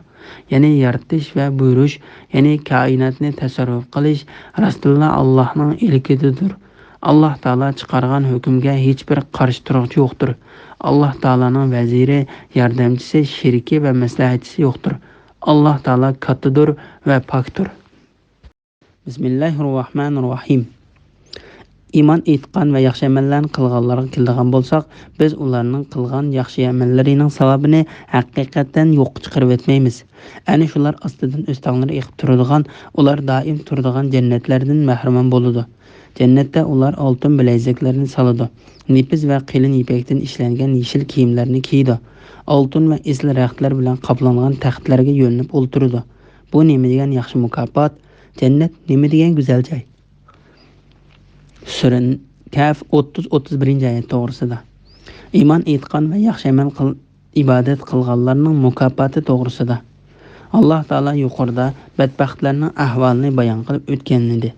يەنى يارىتىش ۋە بۇيرۇش، يەنى كائىناتنى تەسەررۇپ قىلىش راستتىنلا ئاللاھنىڭ ئىلكىدىدۇر. ئاللاھ تائالا چىقارغان ھۆكۈمگە ھېچبىر قارشى تۇرغۇچى يوقتۇر. ئاللاھ تائالانىڭ ۋەزىرى، ياردەمچىسى، شېرىكى ۋە مەسلىھەتچىسى يوقتۇر. ئاللاھ تائالا كاتتىدۇر ۋە پاكتۇر. بىسمىللاھىررەھمانىررەھىم. ئىمان ئېيتقان ۋە ياخشى ئەمەللەرنى قىلغانلارغا كېلىدىغان بولساق، بىز ئۇلارنىڭ قىلغان ياخشى ئەمەللىرىنىڭ ساۋابىنى ھەقىقەتەن يوققا چىقىرىۋەتمەيمىز. ئەنە شۇلار ئاستىدىن ئۆستەڭلىرى ئېقىپ تۇرىدىغان، ئۇلار دائىم تۇرىدىغان جەننەتلەردىن مەھرۇمان بولىدۇ. جەننەتتە ئۇلار ئالتۇن بىلەيزەكلەرنى سالىدۇ، نېپىز ۋە قېلىن يىپەكتىن ئىشلەنگەن يېشىل كىيىملەرنى كىيىدۇ، ئالتۇن ۋە ئېسىل رەختلەر بىلەن قاپلانغان تەختلەرگە يۆلىنىپ ئولتۇرىدۇ. بۇ نېمە دېگەن ياخشى مۇكاپات! جەننەت نېمە دېگەن گۈزەل جاي! سۈرە كەھف ئوتتۇز، ئوتتۇز بىرىنچى ئايەت توغرىسىدا. ئىمان ئېيتقان ۋە ياخشى ئەمەل قىل-، ئىبادەت قىلغانلارنىڭ مۇكاپاتى توغرىسىدا. ئاللاھ تائالا يۇقىرىدا بەتبەختلەرنىڭ ئەھۋالىنى بايان قىلىپ ئۆتكەنىدى.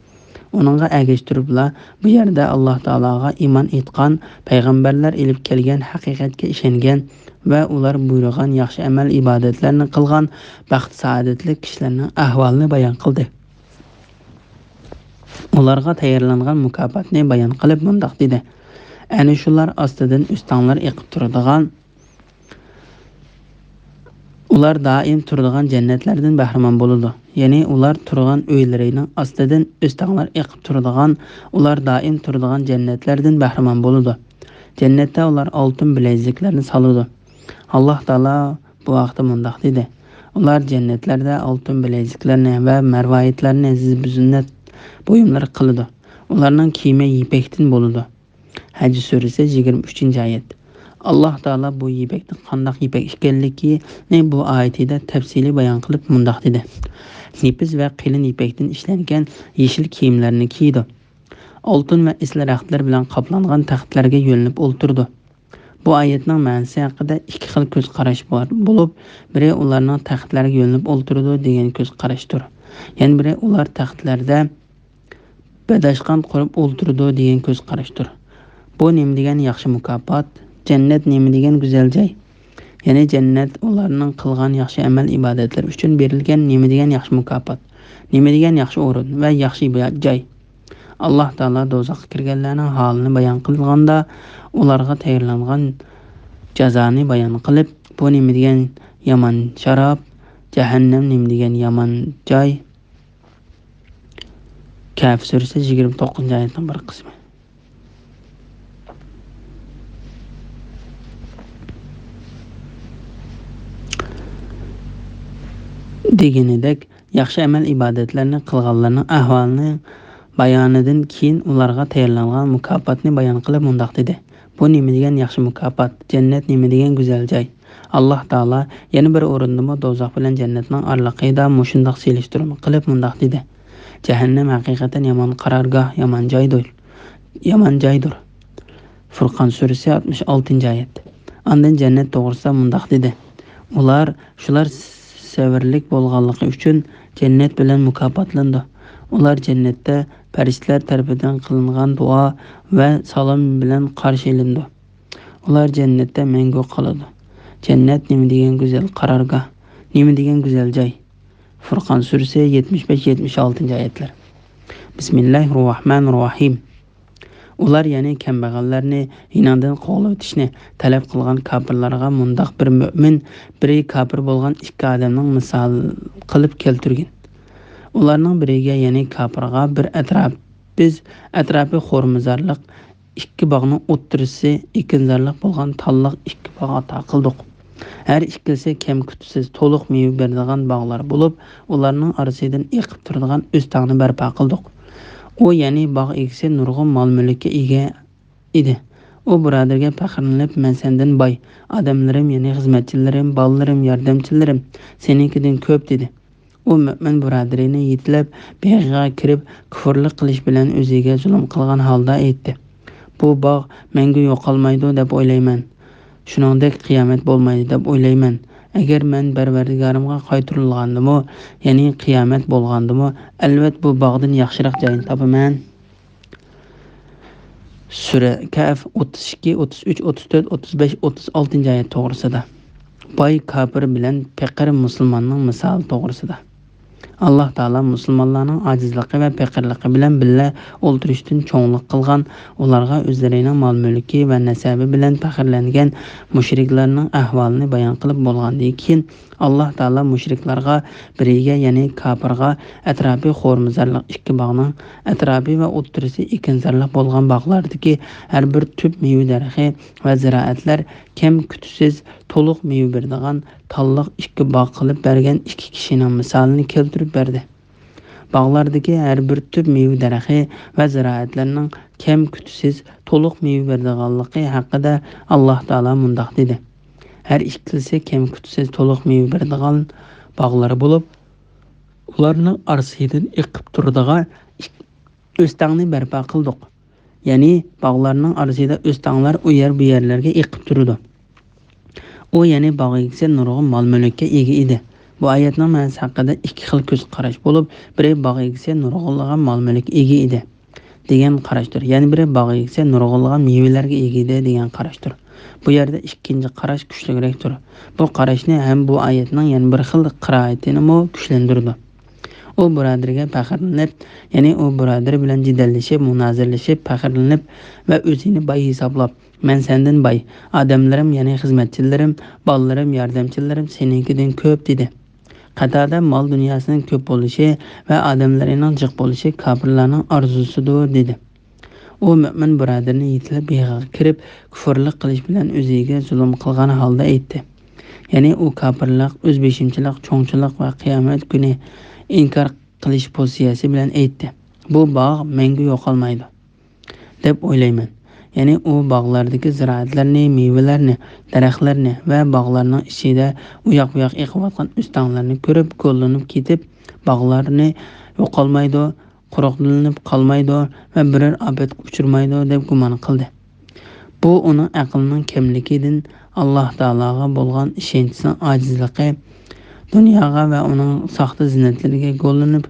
ئۇنىڭغا ئەگەشتۈرۈپلا، بۇ يەردە ئاللاھ تائالاغا ئىمان ئېيتقان، پەيغەمبەرلەر ئېلىپ كەلگەن ھەقىقەتكە ئىشەنگەن ۋە ئۇلار بۇيرۇغان ياخشى ئەمەل ئىبادەتلەرنى قىلغان بەخت-سائادەتلىك كىشىلەرنىڭ ئەھۋالىنى بايان قىلدى. ئۇلارغا تەييارلانغان مۇكاپاتنى بايان قىلىپ مۇنداق دېدى: ئەنە شۇلار ئاستىدىن ئۆستەڭلەر ئېقىپ تۇرىدىغان ئۇلار دائىم تۇرىدىغان جەننەتلەردىن بەھرىمەن بولىدۇ. يەنى ئۇلار تۇرغان ئۆيلىرىنىڭ ئاستىدىن ئۆستەڭلەر ئېقىپ تۇرىدىغان، ئۇلار دائىم تۇرىدىغان جەننەتلەردىن بەھرىمەن بولىدۇ. جەننەتتە ئۇلار ئالتۇن بىلەيزۈكلەرنى سالىدۇ. ئاللاھ تائالا بۇ ھەقتە مۇنداق دېدى: ئۇلار جەننەتلەردە ئالتۇن بىلەيزۈكلەرنى ۋە مەرۋايىتلەرنى، زىبۇزىننەت بۇيۇملىرى قىلىدۇ. ئۇلارنىڭ كىيىمى يىپەكتىن بولىدۇ. ھەج سۈرىسى، يىگىرمە ئۈچىنچى ئايەت. ئاللاھ تائالا بۇ يىپەكنىڭ قانداق يىپەك ئىكەنلىكىنى بۇ ئايىتىدە تەپسىلىي بايان قىلىپ مۇنداق دېدى: نېپىز ۋە قېلىن يىپەكتىن ئىشلەنگەن يېشىل كىيىملەرنى كىيىدۇ. ئالتۇن ۋە ئېسىل رەختلەر بىلەن قاپلانغان تەختلەرگە يۆلىنىپ ئولتۇرىدۇ. بۇ ئايەتنىڭ مەنىسى ھەققىدە ئىككى خىل كۆز قاراش بار بولۇپ، بىرى ئۇلارنىڭ تەختلەرگە يۆلىنىپ ئولتۇرىدۇ دېگەن كۆز قاراشتۇر. يەنە بىرى ئۇلار تەختلەردە بەدەشقان قۇرۇپ ئولتۇرىدۇ دېگەن كۆز قاراشتۇر. بۇ نېمە دېگەن ياخشى مۇكاپات! جەننەت نېمە دېگەن گۈزەل جاي! يەنى جەننەت ئۇلارنىڭ قىلغان ياخشى ئەمەل-ئىبادەتلىرى ئۈچۈن بېرىلگەن نېمە دېگەن ياخشى مۇكاپات! نېمە دېگەن ياخشى ئورۇن ۋە ياخشى جاي! ئاللاھ تائالا دوزاخقا كىرگەنلەرنىڭ ھالىنى بايان قىلغاندا، ئۇلارغا تەييارلانغان جازانى بايان قىلىپ، بۇ نېمە دېگەن يامان شاراب! جەھەننەم نېمە دېگەن يامان جاي! كەھف سۈرىسى، يىگىرمە توققۇزىنچى ئايەتنىڭ بىر قىسمى. دېگىنىدەك، ياخشى ئەمەل-ئىبادەتلەرنى قىلغانلارنىڭ ئەھۋالىنى بايانىدىن كېيىن ئۇلارغا تەييارلانغان مۇكاپاتنى بايان قىلىپ مۇنداق دېدى: بۇ نېمە دېگەن ياخشى مۇكاپات! جەننەت نېمە دېگەن گۈزەل جاي! ئاللاھ تائالا يەنە بىر ئورۇندىمۇ دوزاخ بىلەن جەننەتنىڭ ئارىلىقىدا مۇشۇنداق سېلىشتۇرما قىلىپ مۇنداق دېدى: جەھەننەم ھەقىقەتەن يامان قارارگاھ، يامان جايدۇر، يامان جايدۇر. فۇرقان سۈرىسى، ئاتمىش ئالتىنچى ئايەت. ئاندىن جەننەت توغرىسىدا مۇنداق دېدى: ئۇلار، شۇلار سەۋرلىك بولغانلىقى ئۈچۈن جەننەت بىلەن مۇكاپاتلىنىدۇ. ئۇلار جەننەتتە پەرىشتىلەر تەرىپىدىن قىلىنغان دۇئا ۋە سالام بىلەن قارشى ئېلىنىدۇ. ئۇلار جەننەتتە مەڭگۈ قالىدۇ. جەننەت نېمە دېگەن گۈزەل قارارگاھ، نېمە دېگەن گۈزەل جاي! فۇرقان سۈرىسى، يەتمىش بەش، يەتمىش ئالتىنچى ئايەتلەر. بىسمىللاھىررەھمانىررەھىم. ئۇلار، يەنى كەمبەغەللەرنى يېنىڭدىن قوغلىۋېتىشنى تەلەپ قىلغان كاپىرلارغا مۇنداق بىر مۆمىن، بىرى كاپىر بولغان ئىككى ئادەمنىڭ مىسالى قىلىپ كەلتۈرگىن. ئۇلارنىڭ بىرىگە، يەنى كاپىرغا، بىر ئەتراپ، بىز ئەتراپى خورمىزارلىق ئىككى باغنىڭ ئوتتۇرىسى ئېكىنزارلىق بولغان تاللىق ئىككى باغ ئاتا قىلدۇق. ھەر ئىككىلىسى كەم-كۈتۈسىز تولۇق مېۋە بېرىدىغان باغلار بولۇپ، ئۇلارنىڭ ئارىسىدىن ئېقىپ تۇرىدىغان ئۆستەڭنى بەرپا قىلدۇق. ئۇ، يەنى باغ ئىگىسى، نۇرغۇن مال-مۈلۈككە ئىگە ئىدى. ئۇ بۇرادىرىگە پەخىرلىنىپ، مەن سەندىن باي، ئادەملىرىم، يەنى خىزمەتچىلىرىم، بالىلىرىم، ياردەمچىلىرىم سېنىڭكىدىن كۆپ، دېدى. ئۇ مۆمىن بۇرادىرىنى يېتىلەپ، بېغىغا كىرىپ، كۇفۇرلۇق قىلىش بىلەن ئۆزىگە زۇلۇم قىلغان ھالدا ئېيتتى: بۇ باغ مەڭگۈ يوقالمايدۇ دەپ ئويلايمەن. شۇنىڭدەك قىيامەت بولمايدۇ دەپ ئويلايمەن. ئەگەر مەن پەرۋەردىگارىمغا قايتۇرۇلغاندىمۇ، يەنى قىيامەت بولغاندىمۇ، ئەلۋەت، بۇ باغدىن ياخشىراق جاينى تاپىمەن. سۈرە كەھف، ئوتتۇز ئىككى، ئوتتۇز ئۈچ، ئوتتۇز تۆت، ئوتتۇز بەش، ئوتتۇز ئالتىنچى ئايەت توغرىسىدا. باي كاپىر بىلەن پېقىر مۇسۇلماننىڭ مىسالى توغرىسىدا. ئاللاھ تائالا مۇسۇلمانلارنىڭ ئاجىزلىقى ۋە پېقىرلىقى بىلەن بىللە ئولتۇرۇشتىن چوڭلۇق قىلغان، ئۇلارغا ئۆزلىرىنىڭ مال-مۈلكى ۋە نەسەبى بىلەن پەخىرلەنگەن مۇشرىكلارنىڭ ئەھۋالىنى بايان قىلىپ بولغاندىن كېيىن، ئاللاھ تائالا مۇشرىكلارغا، بىرىگە، يەنى كاپىرغا، ئەتراپى خورمىزارلىق ئىككى باغنىڭ ئەتراپى ۋە ئوتتۇرىسى ئېكىنزارلىق بولغان باغلاردىكى ھەر بىر تۈپ مېۋە دەرىخى ۋە زىرائەتلەر كەم-كۈتۈسىز تولۇق مېۋە بېرىدىغان تاللىق ئىككى باغ قىلىپ بەرگەن ئىككى كىشىنىڭ مىسالىنى كەلتۈرۈپ بەردى. باغلاردىكى ھەر بىر تۈپ مېۋە دەرىخى ۋە زىرائەتلەرنىڭ كەم-كۈتۈسىز تولۇق مېۋە بېرىدىغانلىقى ھەققىدە ئاللاھ تائالا مۇنداق دېدى: ھەر ئىككىلىسى كەم-كۈتۈسىز تولۇق مېۋە بېرىدىغان باغلار بولۇپ، ئۇلارنىڭ ئارىسىدىن ئېقىپ تۇرىدىغان ئۆستەڭنى بەرپا قىلدۇق. يەنى باغلارنىڭ ئارىسىدا ئۆستەڭلەر ئۇ يەر بۇ يەرلەرگە ئېقىپ تۇرىدۇ. ئۇ، يەنى باغ ئىگىسى، نۇرغۇن مال-مۈلۈككە ئىگە ئىدى. بۇ ئايەتنىڭ مەنىسى ھەققىدە ئىككى خىل كۆز قاراش بولۇپ، بىرى باغ ئىگىسى نۇرغۇنلىغان مال-مۈلۈككە ئىگە ئىدى دېگەن قاراشتۇر. يەنە بىرى باغ ئىگىسى نۇرغۇنلىغان مېۋىلەرگە ئىگە ئىدى دېگەن قاراشتۇر. بۇ يەردە ئىككىنچى قاراش كۈچلۈكرەكتۇر. بۇ قاراشنى ھەم بۇ ئايەتنىڭ يەنە بىر خىل قىرائىتىنىمۇ كۈچلەندۈرىدۇ. ئۇ بۇرادىرىگە پەخىرلىنىپ، يەنى ئۇ بۇرادىرى بىلەن جېدەللىشىپ، مۇنازىرىلىشىپ، پەخىرلىنىپ ۋە ئۆزىنى باي ھېسابلاپ، «مەن سەندىن باي، ئادەملىرىم، يەنى خىزمەتچىلىرىم، بالىلىرىم، ياردەمچىلىرىم سېنىڭكىدىن كۆپ» دېدى. قاتادە مال دۇنياسىنىڭ كۆپ بولۇشى ۋە ئادەملىرىنىڭ جىق بولۇشى كاپىرلارنىڭ ئارزۇسىدۇر دېدى. ئۇ مۆمىن بۇرادىرىنى يېتىلەپ بېغىغا كىرىپ، كۇفۇرلۇق قىلىش بىلەن ئۆزىگە زۇلۇم قىلغان ھالدا ئېيتتى. يەنى ئۇ كاپىرلىق، ئۆزبېشىمچىلىق، چوڭچىلىق ۋە قىيامەت كۈنى ئىنكار قىلىش پوزىتسىيەسى بىلەن ئېيتتى، «بۇ باغ مەڭگۈ يوقالمايدۇ دەپ ئويلايمەن.» يەنى ئۇ باغلاردىكى زىرائەتلەرنى، مېۋىلەرنى، دەرەخلەرنى ۋە باغلارنىڭ ئىچىدە ئۇياق-بۇياق ئېقىۋاتقان ئۆستەڭلەرنى كۆرۈپ، گۈللىنىپ كېتىپ، باغلارنى يوقالمايدۇ، قۇرۇقلىنىپ قالمايدۇ ۋە بىرەر ئاپەتكە ئۇچرىمايدۇ دەپ گۇمان قىلدى. بۇ ئۇنىڭ ئەقلىنىڭ كەملىكىدىن، ئاللاھ تائالاغا بولغان ئىشەنچىسىنىڭ ئاجىزلىقى، دۇنياغا ۋە ئۇنىڭ ساختا زىننەتلىرىگە گوللىنىپ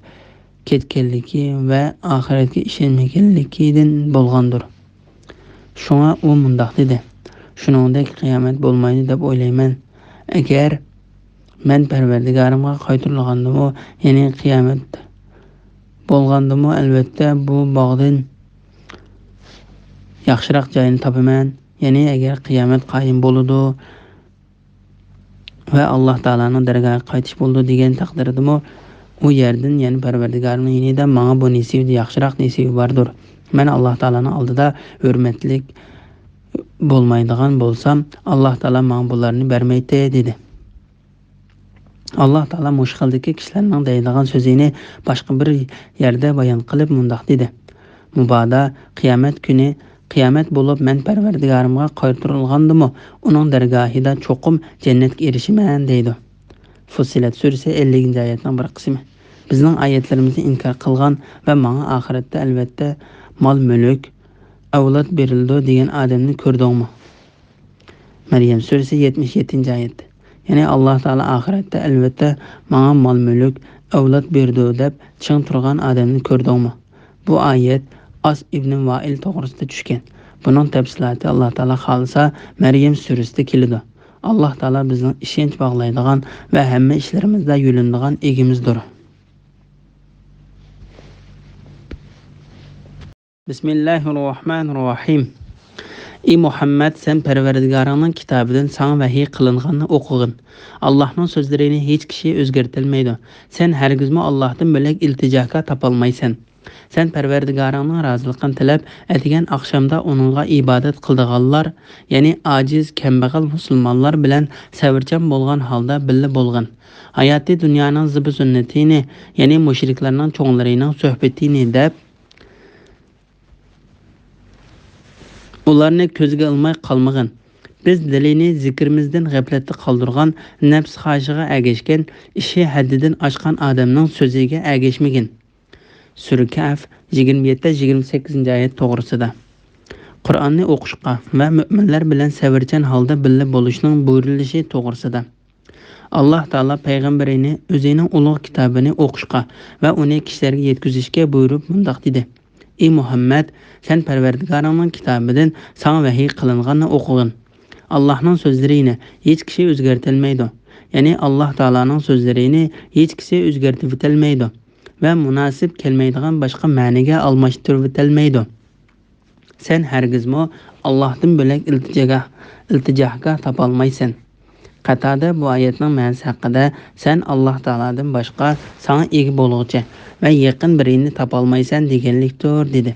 كەتكەنلىكى ۋە ئاخىرەتكە ئىشەنمىگەنلىكىدىن بولغاندۇر. شۇڭا ئۇ مۇنداق دېدى، «شۇنىڭدەك قىيامەت بولمايدۇ دەپ ئويلايمەن. ئەگەر مەن پەرۋەردىگارىمغا قايتۇرۇلغاندىمۇ، يەنى قىيامەت بولغاندىمۇ، ئەلۋەتتە بۇ باغدىن ياخشىراق جاينى تاپىمەن. يەنى ئەگەر قىيامەت قايىم بولىدۇ ۋە ئاللاھ تائالانىڭ دەرگاھىغا قايتىش بولىدۇ دېگەن تەقدىردىمۇ، ئۇ يەردىن، يەنى پەرۋەردىگارىمنىڭ يېنىدا ماڭا بۇ نېسىۋىدە ياخشىراق نېسىۋى باردۇر. مەن ئاللاھ تائالانىڭ ئالدىدا ھۆرمەتلىك بولمايدىغان بولسام، ئاللاھ تائالا ماڭا بۇلارنى بەرمەيتتى» دېدى. ئاللاھ تائالا مۇشۇ خىلدىكى كىشىلەرنىڭ دەيدىغان سۆزىنى باشقا بىر يەردە بايان قىلىپ مۇنداق دېدى، «مۇبادا قىيامەت كۈنى قىيامەت بولۇپ، مەن پەرۋەردىگارىمغا قايتۇرۇلغاندىمۇ، ئۇنىڭ دەرگاھىدا چوقۇم جەننەتكە ئېرىشىمەن» دەيدۇ. فۇسسىلەت سۈرىسى، ئەللىكىنچى ئايەتنىڭ بىر قىسمى. بىزنىڭ ئايەتلىرىمىزنى ئىنكار قىلغان ۋە «ماڭا ئاخىرەتتە ئەلۋەتتە مال-مۈلۈك، ئەۋلاد بېرىلىدۇ» دېگەن ئادەمنى كۆردۈڭمۇ؟ مەريەم سۈرىسى، يەتمىش يەتتىنچى ئايەت. يەنى ئاللاھ تائالا «ئاخىرەتتە ئەلۋەتتە ماڭا مال-مۈلۈك، ئەۋلاد بېرىدۇ» دەپ چىڭ تۇرغان ئادەمنى كۆردۈڭمۇ؟ بۇ ئايەت ئاس ئىبنى ۋائىل توغرىسىدا چۈشكەن. بۇنىڭ تەپسىلاتى، ئاللاھ تائالا خالىسا، مەريەم سۈرىسىدە كېلىدۇ. ئاللاھ تائالا بىزنىڭ ئىشەنچ باغلايدىغان ۋە ھەممە ئىشلىرىمىزدا يۆلىنىدىغان ئىگىمىزدۇر. بىسمىللاھىررەھمانىررەھىم. ئى مۇھەممەد، سەن پەرۋەردىگارىڭنىڭ كىتابىدىن ساڭا ۋەھىي قىلىنغاننى ئوقۇغىن. ئاللاھنىڭ سۆزلىرىنى ھېچ كىشى ئۆزگەرتەلمەيدۇ. سەن ھەرگىزمۇ ئاللاھتىن بۆلەك ئىلتىجاكار تاپالمايسەن. سەن پەرۋەردىگارىڭنىڭ رازىلىقىنى تىلەپ، ئەتىگەن ئاخشامدا ئۇنىڭغا ئىبادەت قىلىدىغانلار، يەنى ئاجىز، كەمبەغەل مۇسۇلمانلار بىلەن سەۋرچان بولغان ھالدا بىللە بولغىن. ھاياتىي دۇنيانىڭ زىبۇ-زىننىتىنى، يەنى مۇشرىكلارنىڭ چوڭلىرىنىڭ سۆھبىتىنى دەپ، ئۇلارنى كۆزگە ئىلماي قالمىغىن. بىز دىلىنى زىكرىمىزدىن غەپلەتتە قالدۇرغان، نەپس خاھىشىغا ئەگەشكەن، ئىشى ھەددىدىن ئاشقان ئادەمنىڭ سۆزىگە ئەگەشمىگىن. سۈرە كەھف، يىگىرمە يەتتە، يىگىرمە سەككىزىنچى ئايەت توغرىسىدا. قۇرئاننى ئوقۇشقا ۋە مۆمىنلەر بىلەن سەۋرچان ھالدا بىللە بولۇشنىڭ بۇيرۇلۇشى توغرىسىدا. ئاللاھ تائالا پەيغەمبىرىنى ئۆزىنىڭ ئۇلۇغ كىتابىنى ئوقۇشقا ۋە ئۇنى كىشىلەرگە يەتكۈزۈشكە بۇيرۇپ مۇنداق دېدى، ئى مۇھەممەد، سەن پەرۋەردىگارىڭنىڭ كىتابىدىن ساڭا ۋەھىي قىلىنغاننى ئوقۇغىن. ئاللاھنىڭ سۆزلىرىنى ھېچ كىشى ئۆزگەرتەلمەيدۇ. يەنى ئاللاھ تائالانىڭ سۆزلىرىنى ھېچ كىشى ئۆزگەرتىۋېتەلمەيدۇ ۋە مۇناسىپ كەلمەيدىغان باشقا مەنىگە ئالماشتۇرۇۋېتەلمەيدۇ. سەن ھەرگىزمۇ ئاللاھتىن بۆلەك ئىلتىجاگاھ، ئىلتىجاگاھ تاپالمايسەن. قاتادە بۇ ئايەتنىڭ مەنىسى ھەققىدە، سەن ئاللاھ تائالادىن باشقا ساڭا ئىگە بولغۇچى ۋە يېقىن بىرىنى تاپالمايسەن دېگەنلىكتۇر، دېدى.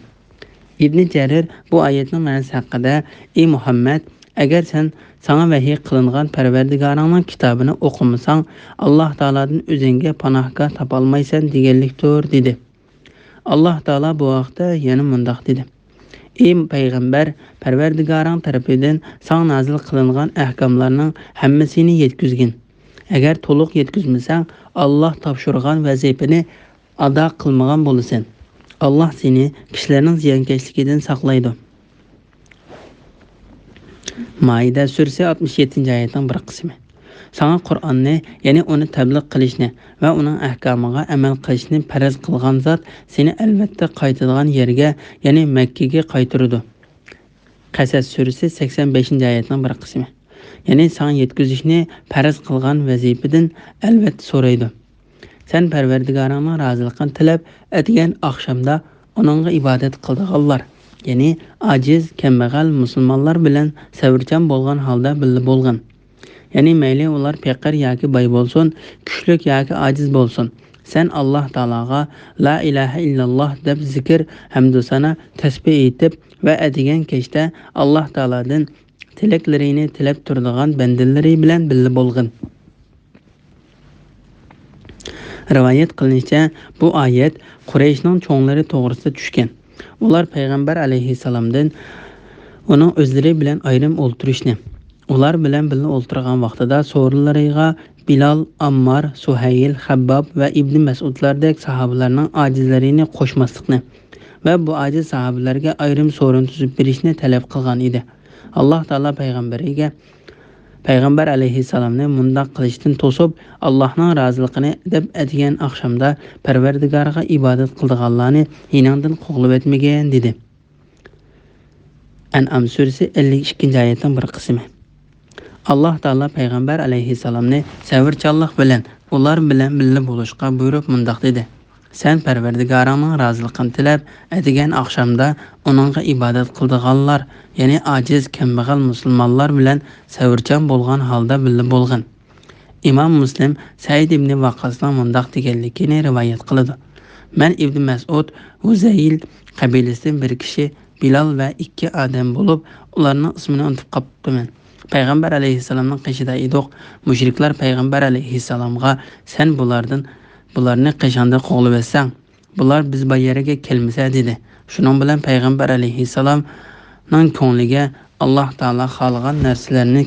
ئىبنى جەرىر بۇ ئايەتنىڭ مەنىسى ھەققىدە، ئى مۇھەممەد، ئەگەر سەن ساڭا ۋەھىي قىلىنغان پەرۋەردىگارىڭنىڭ كىتابىنى ئوقۇمىساڭ، ئاللاھ تائالادىن ئۆزۈڭگە پاناھگاھ تاپالمايسەن دېگەنلىكتۇر، دېدى. ئاللاھ تائالا بۇ ھەقتە يەنە مۇنداق دېدى، ئى پەيغەمبەر، پەرۋەردىگارىڭ تەرىپىدىن ساڭا نازىل قىلىنغان ئەھكاملارنىڭ ھەممىسىنى يەتكۈزگىن. ئەگەر تولۇق يەتكۈزمىسەڭ، ئاللاھ تاپشۇرغان ۋەزىپىنى ئادا قىلمىغان بولىسەن. ئاللاھ سېنى كىشىلەرنىڭ زىيانكەشلىكىدىن ساقلايدۇ. مائىدە سۈرىسى، ئاتمىش يەتتىنچى ئايەتنىڭ بىر قىسمى. ساڭا قۇرئاننى، يەنى ئۇنى تەبلىغ قىلىشنى ۋە ئۇنىڭ ئەھكامىغا ئەمەل قىلىشنى پەرز قىلغان زات سېنى ئەلۋەتتە قايتىدىغان يەرگە، يەنى مەككىگە قايتۇرىدۇ. قەسەس سۈرىسى، سەكسەن بەشىنچى ئايەتنىڭ بىر قىسمى. يەنى ساڭا يەتكۈزۈشنى پەرز قىلغان ۋەزىپىدىن ئەلۋەتتە سورايدۇ. سەن پەرۋەردىگارىڭنىڭ رازىلىقىنى تىلەپ، ئەتىگەن ئاخشامدا ئۇنىڭغا ئىبادەت قىلىدىغانلار، يەنى ئاجىز، كەمبەغەل مۇسۇلمانلار بىلەن سەۋرچان بولغان ھالدا بىللە بولغىن. يەنى مەيلى ئۇلار پېقىر ياكى باي بولسۇن، كۈچلۈك ياكى ئاجىز بولسۇن، سەن ئاللاھ تائالاغا لا ئىلاھە ئىللاللاھ دەپ زىكىر، ھەمدۇسانا، تەسبىھ ئېيتىپ ۋە ئەتىگەن كەچتە ئاللاھ تائالادىن تىلەكلىرىنى تىلەپ تۇرىدىغان بەندىلىرى بىلەن بىللە بولغىن. رىۋايەت قىلىنىشىچە، بۇ ئايەت قۇرەيشنىڭ چوڭلىرى توغرىسىدا چۈشكەن. ئۇلار پەيغەمبەر ئەلەيھىسسالامدىن ئۇنىڭ ئۆزلىرى بىلەن ئايرىم ئولتۇرۇشنى، ئۇلار بىلەن بىللە ئولتۇرغان ۋاقتىدا سورۇنلىرىغا بىلال، ئاممار، سۇھەيل، خەبباب ۋە ئىبنى مەسئۇدلاردەك ساھابىلەرنىڭ ئاجىزلىرىنى قوشماسلىقنى ۋە بۇ ئاجىز ساھابىلەرگە ئايرىم سورۇن تۈزۈپ بېرىشنى تەلەپ قىلغان ئىدى. ئاللاھ تائالا پەيغەمبىرىگە پەيغەمبەر ئەلەيھىسسالامنى مۇنداق قىلىشتىن توسۇپ، ئاللاھنىڭ رازىلىقىنى دەپ ئەتىگەن ئاخشامدا پەرۋەردىگارىغا ئىبادەت قىلىدىغانلارنى يېنىڭدىن قوغلىۋەتمىگىن، دېدى. ئەنئام سۈرىسى ئەللىك ئىككىنچى ئايەتنىڭ بىر قىسمى. ئاللاھ تائالا پەيغەمبەر ئەلەيھىسسالامنى سەۋرچانلىق بىلەن ئۇلار بىلەن بىللە بولۇشقا بۇيرۇپ مۇنداق دېدى: سەن پەرۋەردىگارىڭنىڭ رازىلىقىنى تىلەپ، ئەتىگەن ئاخشامدا ئۇنىڭغا ئىبادەت قىلىدىغانلار، يەنى ئاجىز، كەمبەغەل مۇسۇلمانلار بىلەن سەۋرچان بولغان ھالدا بىللە بولغىن. ئىمام مۇسلىم سەئىد ئىبنى ۋەققاسنىڭ مۇنداق دېگەنلىكىنى رىۋايەت قىلىدۇ: مەن ئىبنى مەسئۇد، ھۇزەيل قەبىلىسىدىن بىر كىشى، بىلال ۋە ئىككى ئادەم بولۇپ، ئۇلارنىڭ ئىسمىنى ئۇنتۇپ قاپتىمەن. پەيغەمبەر ئەلەيھىسسالامنىڭ قېشىدا ئىدۇق. مۇشرىكلار پەيغەمبەر ئەلەيھىسسالامغا: سەن بۇلاردىن، بۇلارنى قېشىڭدا قوغلىۋەتسەڭ، بۇلار بىز بار يەرگە كەلمىسە، دېدى. شۇنىڭ بىلەن پەيغەمبەر ئەلەيھىسسالامنىڭ كۆڭلىگە ئاللاھ تائالا خالىغان نەرسىلەرنى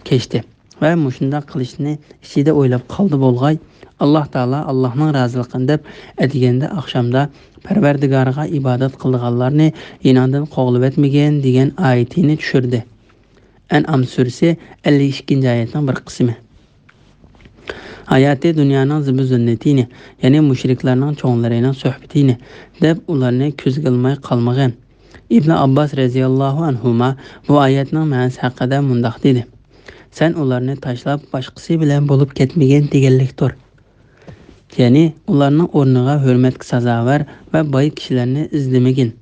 كەچتى ۋە مۇشۇنداق قىلىشنى ئىچىدە ئويلاپ قالدى بولغاي، ئاللاھ تائالا ئاللاھنىڭ رازىلىقىنى دەپ ئەتىگەندە ئاخشامدا پەرۋەردىگارىغا ئىبادەت قىلىدىغانلارنى يېنىڭدىن قوغلىۋەتمىگىن دېگەن ئايىتىنى چۈشۈردى. ئەنئام سۈرىسى ئەللىك ئىككىنچى ئايەتنىڭ بىر قىسمى. ھاياتى دۇنيانىڭ زىبۇ زىننىتىنى، يەنى مۇشرىكلارنىڭ چوڭلىرىنىڭ سۆھبىتىنى دەپ ئۇلارنى كۆزگە ئىلماي قالمىغىن. ئىبنى ئابباس رەزىياللاھۇ ئەنھۇما بۇ ئايەتنىڭ مەنىسى ھەققىدە مۇنداق دېدى: سەن ئۇلارنى تاشلاپ باشقىسى بىلەن بولۇپ كەتمىگىن دېگەنلىكتۇر. يەنى ئۇلارنىڭ ئورنىغا ھۆرمەتكە سازاۋەر ۋە باي كىشىلەرنى ئىزدىمىگىن.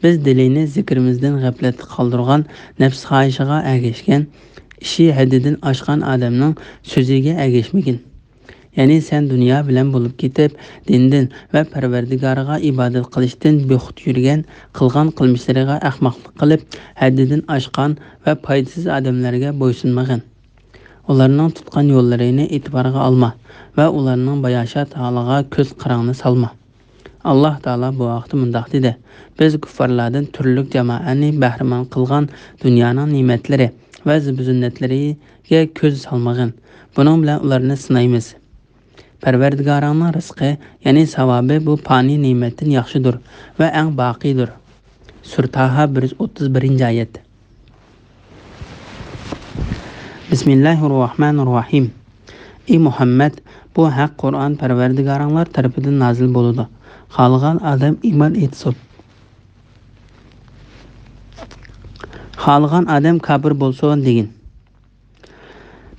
بىز دىلىنى زىكرىمىزدىن غەپلەتتە قالدۇرغان، نەپس خاھىشىغا ئەگەشكەن، ئىشى ھەددىدىن ئاشقان ئادەمنىڭ سۆزىگە ئەگەشمىگىن. يەنى سەن دۇنيا بىلەن بولۇپ كېتىپ، دىندىن ۋە پەرۋەردىگارىغا ئىبادەت قىلىشتىن بىخۇد يۈرگەن، قىلغان قىلمىشلىرىغا ئەخمەقلىق قىلىپ، ھەددىدىن ئاشقان ۋە پايدىسىز ئادەملەرگە بويسۇنمىغىن. ئۇلارنىڭ تۇتقان يوللىرىنى ئېتىبارغا ئالما ۋە ئۇلارنىڭ باياشات ھالىغا كۆز قىرىڭنى سالما. ئاللاھ تائالا بۇ ھەقتە مۇنداق دېدى: بىز كۇففارلاردىن تۈرلۈك جامائەتنى بەھرىمەن قىلغان دۇنيانىڭ نېمەتلىرى ۋە زىبۇ زىننەتلىرىگە كۆز سالمىغىن. بۇنىڭ بىلەن ئۇلارنى سىنايمىز. پەرۋەردىگارىڭنىڭ رىزقى، يەنى ساۋابى بۇ پانىي نېمەتتىن ياخشىدۇر ۋە ئەڭ باقىيدۇر. سۈرە تاھا، بىر يۈز ئوتتۇز بىرىنچى ئايەت. بىسمىللاھىررەھمانىررەھىم. ئى مۇھەممەد، بۇ ھەق قۇرئان پەرۋەردىگارىڭلار تەرىپىدىن نازىل بولىدۇ. خالىغان ئادەم ئىمان ئېيتسۇن، خالىغان ئادەم كاپىر بولسۇن دېگىن.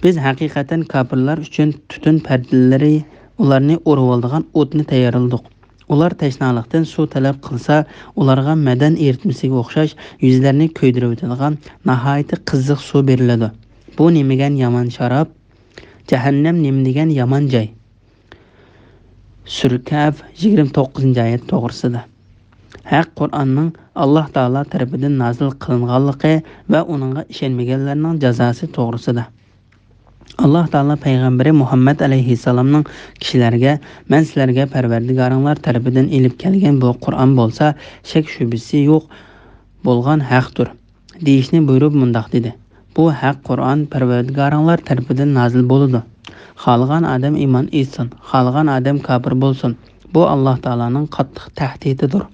بىز ھەقىقەتەن كاپىرلار ئۈچۈن تۈتۈن پەردىلىرى، ئۇلارنى ئورىۋالىدىغان ئوتنى تەييارلىدۇق. ئۇلار تەشنالىقتىن سۇ تەلەپ قىلسا، ئۇلارغا مەدەن ئېرىتمىسىگە ئوخشاش يۈزلەرنى كۆيدۈرۈۋېتىدىغان ناھايىتى قىزىق سۇ بېرىلىدۇ. بۇ نېمىدېگەن يامان شاراب! جەھەننەم نېمىدېگەن يامان جاي! سۈرە كەھف، يىگىرمە توققۇزىنچى ئايەت توغرىسىدا. ھەق قۇرئاننىڭ ئاللاھ تائالا تەرىپىدىن نازىل قىلىنغانلىقى ۋە ئۇنىڭغا ئىشەنمىگەنلەرنىڭ جازاسى توغرىسىدا. ئاللاھ تائالا پەيغەمبىرى مۇھەممەد ئەلەيھىسسالامنىڭ كىشىلەرگە، مەن سىلەرگە پەرۋەردىگارىڭلار تەرىپىدىن ئېلىپ كەلگەن بۇ قۇرئان بولسا شەك-شۈبھىسى يوق بولغان ھەقتۇر، دېيىشنى بۇيرۇپ مۇنداق دېدى: بۇ ھەق قۇرئان پەرۋەردىگارىڭلار تەرىپىدىن نازىل بولىدۇ. خالىغان ئادەم ئىمان ئېيتسۇن، خالىغان ئادەم كاپىر بولسۇن. بۇ ئاللاھ تائالانىڭ قاتتىق تەھدىتىدۇر.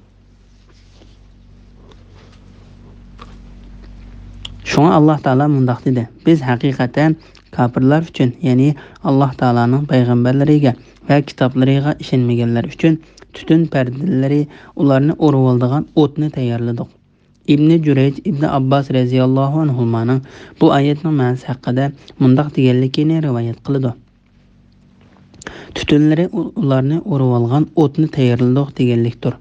شۇڭا ئاللاھ تائالا مۇنداق دېدى: بىز ھەقىقەتەن كاپىرلار ئۈچۈن، يەنى ئاللاھ تائالانىڭ پەيغەمبەرلىرىگە ۋە كىتابلىرىغا ئىشەنمىگەنلەر ئۈچۈن تۈتۈن پەردىلىرى، ئۇلارنى ئورىۋالىدىغان ئوتنى تەييارلىدۇق. ئىبنى جۇرەيج ئىبنى ئابباس رەزىياللاھۇ ئەنھۇمانىڭ بۇ ئايەتنىڭ مەنىسى ھەققىدە مۇنداق دېگەنلىكىنى رىۋايەت قىلىدۇ: تۈتۈنلىرى ئۇ-، ئۇلارنى ئورىۋالغان ئوتنى تەييارلىدۇق دېگەنلىكتۇر.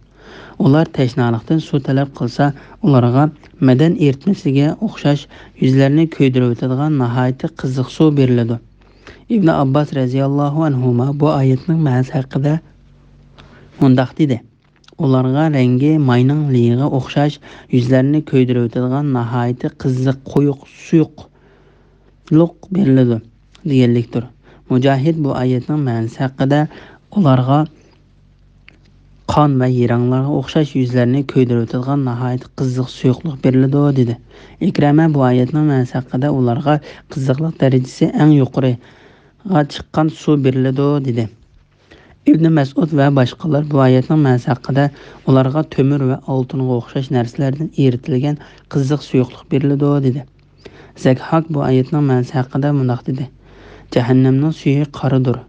ئۇلار تەشنالىقتىن سۇ تەلەپ قىلسا، ئۇلارغا مەدەن ئېرىتمىسىگە ئوخشاش يۈزلەرنى كۆيدۈرۈۋېتىدىغان ناھايىتى قىزىق سۇ بېرىلىدۇ. ئىبن ئابباس رەزىياللاھۇ ئەنھۇما بۇ ئايەتنىڭ مەنىسى ھەققىدە مۇنداق دېدى: ئۇلارغا رەڭگى ماينىڭ لېيىغا ئوخشاش يۈزلەرنى كۆيدۈرۈۋېتىدىغان ناھايىتى قىزىق قويۇق سۇيۇقلۇق بېرىلىدۇ دېگەنلىكتۇر. مۇجاھىد بۇ ئايەتنىڭ مەنىسى ھەققىدە ئۇلارغا قان ۋە يىرىڭلارغا ئوخشاش يۈزلەرنى كۆيدۈرۈۋېتىدىغان ناھايىتى قىزىق سۇيۇقلۇق بېرىلىدۇ دېدى. ئىكرەمە بۇ ئايەتنىڭ مەنىسى ھەققىدە ئۇلارغا قىزىقلىق دەرىجىسى ئەڭ يۇقىرىغا چىققان سۇ بېرىلىدۇ دېدى. ئىبنى مەسئۇد ۋە باشقىلار بۇ ئايەتنىڭ مەنىسى ھەققىدە ئۇلارغا تۆمۈر ۋە ئالتۇنغا ئوخشاش نەرسىلەردىن ئېرىتىلگەن قىزىق سۇيۇقلۇق بېرىلىدۇ دېدى. زەكھاك بۇ ئايەتنىڭ مەنىسى ھەققىدە مۇنداق دېدى: جەھەننەمنىڭ سۈيى قارىدۇر.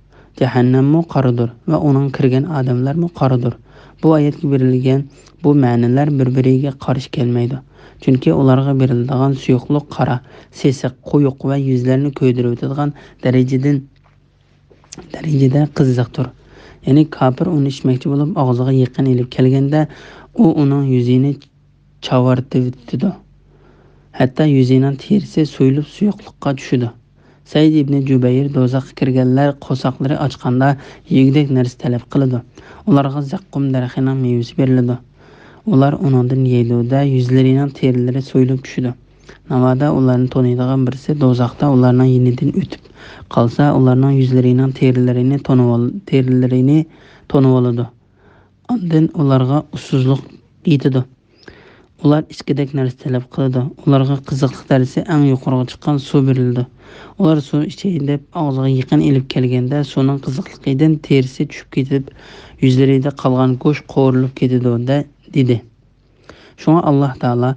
جەھەننەممۇ قارىدۇر ۋە ئۇنىڭغا كىرگەن ئادەملەرمۇ قارىدۇر. بۇ ئايەتكە بېرىلگەن بۇ مەنىلەر بىر-بىرىگە قارشى كەلمەيدۇ. چۈنكى ئۇلارغا بېرىلىدىغان سۇيۇقلۇق قارا، سېسىق، قويۇق ۋە يۈزلەرنى كۆيدۈرۈۋېتىدىغان دەرىجىدىن، دەرىجىدە قىزىقتۇر. يەنى كاپىر ئۇنى ئىچمەكچى بولۇپ، ئاغزىغا يېقىن ئېلىپ كەلگەندە، ئۇ ئۇنىڭ يۈزىنى چاۋارتىۋېتىدۇ. ھەتتا يۈزىنىڭ تېرىسى سويۇلۇپ، سۇيۇقلۇققا چۈشىدۇ. سەئىد ئىبنى جۇبەير دوزاخقا كىرگەنلەر قورساقلىرى ئاچقاندا يېگۈدەك نەرسە تەلەپ قىلىدۇ. ئۇلارغا زەققۇم دەرىخىنىڭ مېۋىسى بېرىلىدۇ. ئۇلار ئۇنىڭدىن يەيدۇ-دە، يۈزلىرىنىڭ تېرىلىرى سويۇلۇپ چۈشىدۇ. ناۋادا ئۇلارنى تونۇيدىغان بىرسى دوزاختا ئۇلارنىڭ يېنىدىن ئۆتۈپ قالسا، ئۇلارنىڭ يۈزلىرىنىڭ تېرىلىرىنى تونۇۋال-، تېرىلىرىنى تونۇۋالىدۇ. ئاندىن ئۇلارغا ئۇسسۇزلۇق يېتىدۇ. ئۇلار ئىچكۈدەك نەرسە تەلەپ قىلىدۇ. ئۇلارغا قىزىقلىق دەرىجىسى ئەڭ يۇقىرىغا چىققان سۇ بېرىلىدۇ. ئۇلار سۇ ئىچەي دەپ ئاغزىغا يېقىن ئېلىپ كەلگەندە، سۇنىڭ قىزىقلىقىدىن تېرىسى چۈشۈپ كېتىپ، يۈزلىرىدە قالغان گۆش قورۇلۇپ كېتىدۇ، دە-، دېدى. شۇڭا ئاللاھ تائالا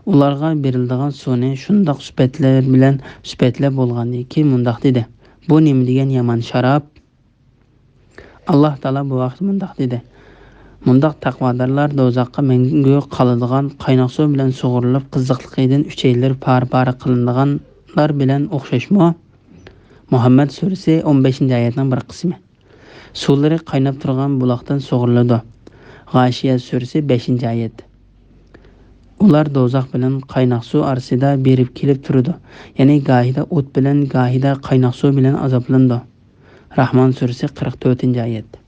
ئۇلارغا بېرىلىدىغان سۇنى شۇنداق سۈپەتلەر بىلەن سۈپەتلەپ بولغاندىن كېيىن مۇنداق دېدى: بۇ نېمە دېگەن يامان شاراب؟ ئاللاھ تائالا بۇ ھەقتە مۇنداق دېدى: مۇنداق تەقۋادارلار دوزاخقا مەڭگۈ قالىدىغان، قايناق سۇ بىلەن سۇغۇرۇلۇپ، قىزىقلىقىدىن ئۈچەيلىرى پارە-پارە قىلىنىدىغانلار بىلەن ئوخشاشمۇ؟ مۇھەممەد سۈرىسى، ئون بەشىنچى ئايەتنىڭ بىر قىسمى. سۇلىرى قايناپ تۇرغان بۇلاقتىن سۇغۇرۇلىدۇ. غاشىيە سۈرىسى، بەشىنچى ئايەت. ئۇلار دوزاخ بىلەن قايناق سۇ ئارىسىدا بېرىپ كېلىپ تۇرىدۇ. يەنى گاھىدا ئوت بىلەن، گاھىدا قايناق سۇ بىلەن ئازابلىنىدۇ. راھمان سۈرىسى، قىرىق تۆتىنچى ئايەت.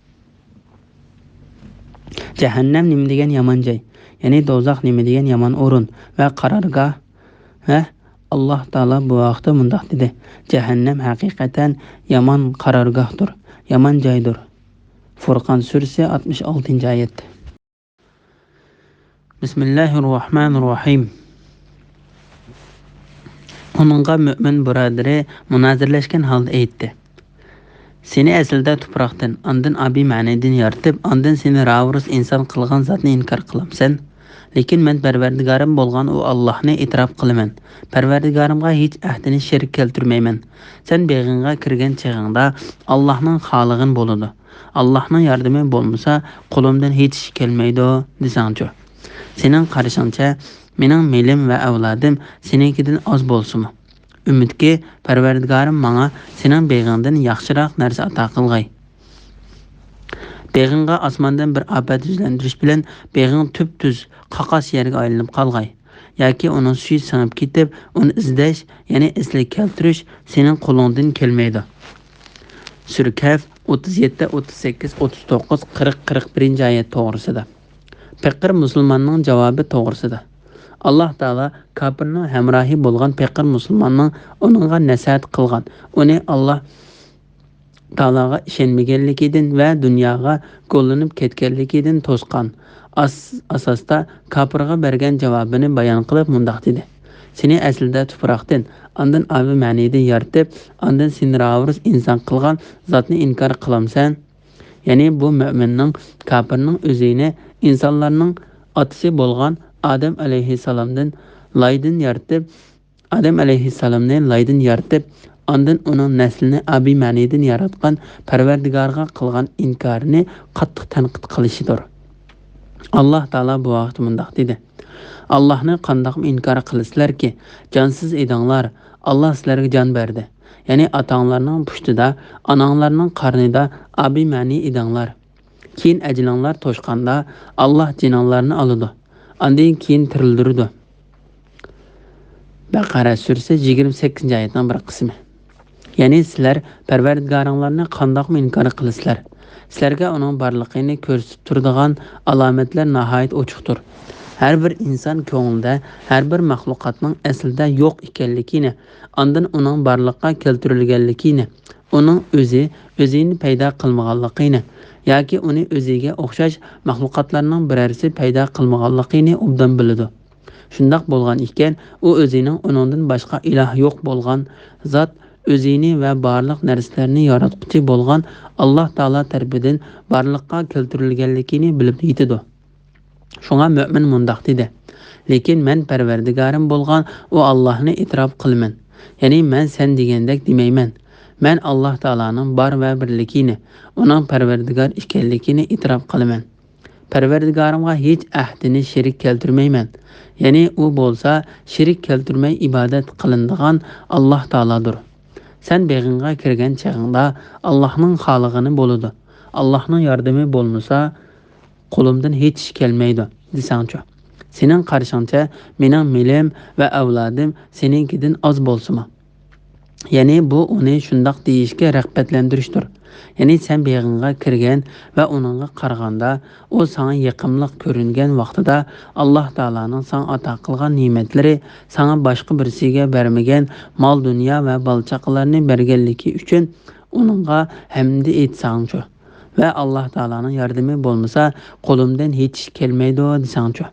جەھەننەم نېمە دېگەن يامان جاي؟ يەنى دوزاخ نېمە دېگەن يامان ئورۇن ۋە قارارگاھ؟ ھە؟ ئاللاھ تائالا بۇ ھەقتە مۇنداق دېدى: جەھەننەم ھەقىقەتەن يامان قارارگاھتۇر، يامان جايدۇر. فۇرقان سۈرىسى، ئاتمىش ئالتىنچى ئايەت. بىسمىللاھىرراھمانىرراھىم. ئۇنىڭغا مۆمىن بۇرادىرى مۇنازىرىلەشكەن ھالدا ئېيتتى: سېنى ئەسلىدە تۇپراقتىن، ئاندىن ئابى مەنىدىن يارىتىپ، ئاندىن سېنى راۋۇرۇس ئىنسان قىلغان زاتنى ئىنكار قىلامسەن؟ لېكىن مەن پەرۋەردىگارىم بولغان ئۇ ئاللاھنى ئېتىراپ قىلىمەن. پەرۋەردىگارىمغا ھېچ ئەھدىنى شېرىك كەلتۈرمەيمەن. سەن بېغىڭغا كىرگەن چېغىڭدا، ئاللاھنىڭ خالىغىنى بولىدۇ. ئاللاھنىڭ ياردىمى بولمىسا، قولۇمدىن ھېچ ئىش كەلمەيدۇ، دېسەڭچۇ؟ سېنىڭ قارىشىڭچە، مېنىڭ مېلىم ۋە ئەۋلادىم سېنىڭكىدىن ئاز بولسىمۇ؟ ئۈمىدكى، پەرۋەردىگارىم ماڭا سېنىڭ بېغىڭدىن ياخشىراق نەرسە ئاتا قىلغاي. بېغىڭغا ئاسماندىن بىر ئاپەت يۈزلەندۈرۈش بىلەن بېغىڭ تۈپتۈز قاقاس يەرگە ئايلىنىپ قالغاي. ياكى ئۇنىڭ سۈيى سىڭىپ كېتىپ، ئۇنى ئىزدەش، يەنى ئەسلىگە كەلتۈرۈش سېنىڭ قولۇڭدىن كەلمەيدۇ. سۈرە كەھف، ئوتتۇز يەتتە، ئوتتۇز سەككىز، ئوتتۇز توققۇز، قىرىق، قىرىق بىرىنچى ئايەت توغرىسىدا. پېقىر مۇسۇلماننىڭ جاۋابى توغرىسىدا. ئاللاھ تائالا كاپىرنىڭ ھەمراھى بولغان پېقىر مۇسۇلماننىڭ ئۇنىڭغا نەسىھەت قىلغان، ئۇنى ئاللاھ تائالاغا ئىشەنمىگەنلىكىدىن ۋە دۇنياغا گوللىنىپ كەتكەنلىكىدىن توسقان ئاس-، ئاساستا كاپىرغا بەرگەن جاۋابىنى بايان قىلىپ مۇنداق دېدى: سېنى ئەسلىدە تۇپراقتىن، ئاندىن ئابى مەنىدىن يارىتىپ، ئاندىن سېنى راۋۇرۇس ئىنسان قىلغان زاتنى ئىنكار قىلامسەن؟ يەنى بۇ مۆمىننىڭ، كاپىرنىڭ ئۆزىنى ئىنسانلارنىڭ ئاتىسى بولغان ئادەم ئەلەيھىسسالامدىن، لايدىن يارىتىپ، ئادەم ئەلەيھىسسالامنى لايدىن يارىتىپ، ئاندىن ئۇنىڭ نەسلىنى ئابى مەنىدىن ياراتقان پەرۋەردىگارغا قىلغان ئىنكارىنى قاتتىق تەنقىد قىلىشىدۇر. ئاللاھ تائالا بۇ ھەقتە مۇنداق دېدى: ئاللاھنى قانداقمۇ ئىنكار قىلىسىلەركى؟ جانسىز ئىدىڭلار، ئاللاھ سىلەرگە جان بەردى. يەنى ئاتاڭلارنىڭ پۇشتىدا، ئاناڭلارنىڭ قارنىدا ئابىمەنى ئىدىڭلار. كېيىن ئەجىلىڭلار توشقاندا، ئاللاھ جېنىڭلارنى ئالىدۇ. ئاندىن كېيىن تىرىلدۈرىدۇ. بەقەرە سۈرىسى يىگىرمە سەككىزىنچى ئايەتنىڭ بىر قىسمى. يەنى سىلەر پەرۋەردىگارىڭلارنى قانداقمۇ ئىنكار قىلىسىلەر؟ سىلەرگە ئۇنىڭ بارلىقىنى كۆرسىتىپ تۇرىدىغان ئالامەتلەر ناھايىتى ئوچۇقتۇر. ھەر بىر ئىنسان كۆڭلىدە ھەر بىر مەخلۇقاتنىڭ ئەسلىدە يوق ئىكەنلىكىنى، ئاندىن ئۇنىڭ بارلىققا كەلتۈرۈلگەنلىكىنى، ئۇنىڭ ئۆزى ئۆزىنى پەيدا قىلمىغانلىقىنى ياكى ئۇنى ئۆزىگە ئوخشاش مەخلۇقاتلارنىڭ بىرەرسى پەيدا قىلمىغانلىقىنى ئوبدان بىلىدۇ. شۇنداق بولغان ئىكەن، ئۇ ئۆزىنىڭ ئۇنىڭدىن باشقا ئىلاھ يوق بولغان زات، ئۆزىنى ۋە بارلىق نەرسىلەرنى ياراتقۇچى بولغان ئاللاھ تائالا تەرىپىدىن بارلىققا كەلتۈرۈلگەنلىكىنى بىلىپ يېتىدۇ. شۇڭا مۆمىن مۇنداق دېدى: لېكىن مەن پەرۋەردىگارىم بولغان ئۇ ئاللاھنى ئېتىراپ قىلىمەن. يەنى مەن سەن دېگەندەك دېمەيمەن. مەن ئاللاھ تائالانىڭ بار ۋە بىرلىكىنى، ئۇنىڭ پەرۋەردىگار ئىكەنلىكىنى ئېتىراپ قىلىمەن. پەرۋەردىگارىمغا ھېچ ئەھدىنى شېرىك كەلتۈرمەيمەن. يەنى ئۇ بولسا شېرىك كەلتۈرمەي ئىبادەت قىلىنىدىغان ئاللاھ تائالادۇر. سەن بېغىڭغا كىرگەن چېغىڭدا، ئاللاھنىڭ خالىغىنى بولىدۇ، ئاللاھنىڭ ياردىمى بولمىسا، قولۇمدىن ھېچ ئىش كەلمەيدۇ دېسەڭچۇ؟ سېنىڭ قارىشىڭچە، مېنىڭ مېلىم ۋە ئەۋلادىم سېنىڭكىدىن ئاز بولسىمۇ؟ يەنى بۇ ئۇنى شۇنداق دېيىشكە رىغبەتلەندۈرۈشتۇر. يەنى سەن بېغىڭغا كىرگەن ۋە ئۇنىڭغا قارىغاندا، ئۇ ساڭا يېقىملىق كۆرۈنگەن ۋاقتىدا، ئاللاھ تائالانىڭ ساڭا ئاتا قىلغان نېمەتلىرى، ساڭا باشقا بىرسىگە بەرمىگەن مال-دۇنيا ۋە بالا-چاقىلارنى بەرگەنلىكى ئۈچۈن ئۇنىڭغا ھەمدە ئېيتساڭچۇ؟ ۋە ئاللاھ تائالانىڭ ياردىمى بولمىسا، قولۇمدىن ھېچ ئىش كەلمەيدۇ دېسەڭچۇ؟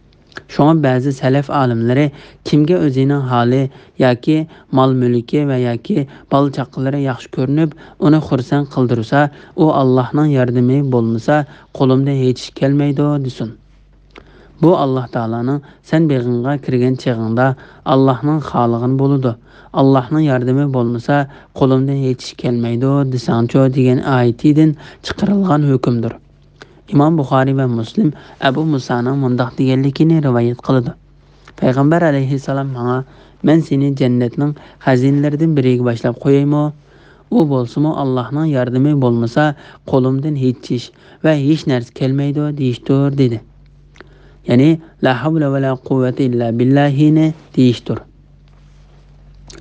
شۇڭا بەزى سەلەف ئالىملىرى كىمگە ئۆزىنىڭ ھالى ياكى مال-مۈلكى ۋە ياكى بالا-چاقىلىرى ياخشى كۆرۈنۈپ، ئۇنى خۇرسەن قىلدۇرسا، ئۇ ئاللاھنىڭ ياردىمى بولمىسا، قولۇمدىن ھېچ ئىش كەلمەيدۇ دېسۇن. بۇ ئاللاھ تائالانىڭ سەن بېغىڭغا كىرگەن چېغىڭدا، ئاللاھنىڭ خالىغىنى بولىدۇ، ئاللاھنىڭ ياردىمى بولمىسا، قولۇمدىن ھېچ ئىش كەلمەيدۇ دېسەڭچۇ دېگەن ئايىتىدىن چىقىرىلغان ھۆكۈمدۇر. ئىمام بۇخارىي ۋە مۇسلىم ئەبۇ مۇسانىڭ مۇنداق دېگەنلىكىنى رىۋايەت قىلىدۇ: پەيغەمبەر ئەلەيھىسسالام ماڭا، مەن سېنى جەننەتنىڭ خەزىنىلىرىدىن بىرىگە باشلاپ قويايمۇ؟ ئۇ بولسىمۇ، ئاللاھنىڭ ياردىمى بولمىسا، قولۇمدىن ھېچ ئىش ۋە ھېچ نەرسە كەلمەيدۇ دېيىشتۇر، دېدى. يەنى، لا ھەۋلە ۋە لا قۇۋۋەتە ئىللا بىللاھىنى دېيىشتۇر.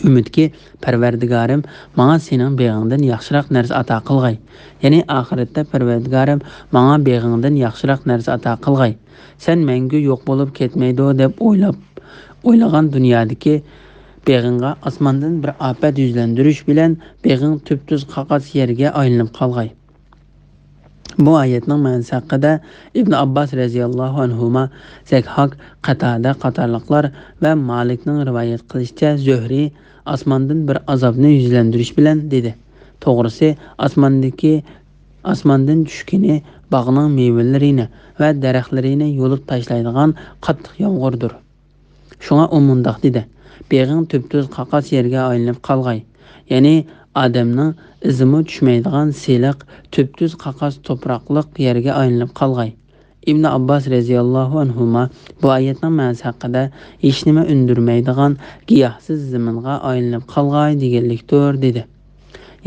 ئۈمىدكى، پەرۋەردىگارىم، ماڭا سېنىڭ بېغىڭدىن ياخشىراق نەرسە ئاتا قىلغاي. يەنى، ئاخىرەتتە، پەرۋەردىگارىم، ماڭا بېغىڭدىن ياخشىراق نەرسە ئاتا قىلغاي. سەن مەڭگۈ يوق بولۇپ كەتمەيدۇ دەپ ئويلاپ، ئويلىغان دۇنيادىكى بېغىڭغا ئاسماندىن بىر ئاپەت يۈزلەندۈرۈش بىلەن بېغىڭ تۈپتۈز قاقاس يەرگە ئايلىنىپ قالغاي. بۇ ئايەتنىڭ مەنىسى ھەققىدە ئىبن ئابباس رەزىياللاھۇ ئەنھۇما، زەكھاك، قاتادە قاتارلىقلار ۋە مالىكنىڭ رىۋايەت قىلىشىچە، زۆھرى ئاسماندىن بىر ئازابنى يۈزلەندۈرۈش بىلەن دېدى: توغرىسى، ئاسماندىكى، ئاسماندىن چۈشكىنى باغنىڭ مېۋىلىرىنى ۋە دەرەخلىرىنى يۇلۇپ تاشلايدىغان قاتتىق يامغۇردۇر. شۇڭا ئۇ مۇنداق دېدى: بېغىڭ تۈپتۈز قاقاس يەرگە ئايلىنىپ قالغاي. يەنى ئادەمنىڭ ئىزىمۇ چۈشمەيدىغان سېلىق، تۈپتۈز قاقاس توپراقلىق يەرگە ئايلىنىپ قالغاي. ئىبن ئابباس رەزىياللاھۇ ئەنھۇما بۇ ئايەتنىڭ مەنىسى ھەققىدە، ھېچنېمە ئۈندۈرمەيدىغان گىياھسىز زېمىنغا ئايلىنىپ قالغاي دېگەنلىكتۇر، دېدى.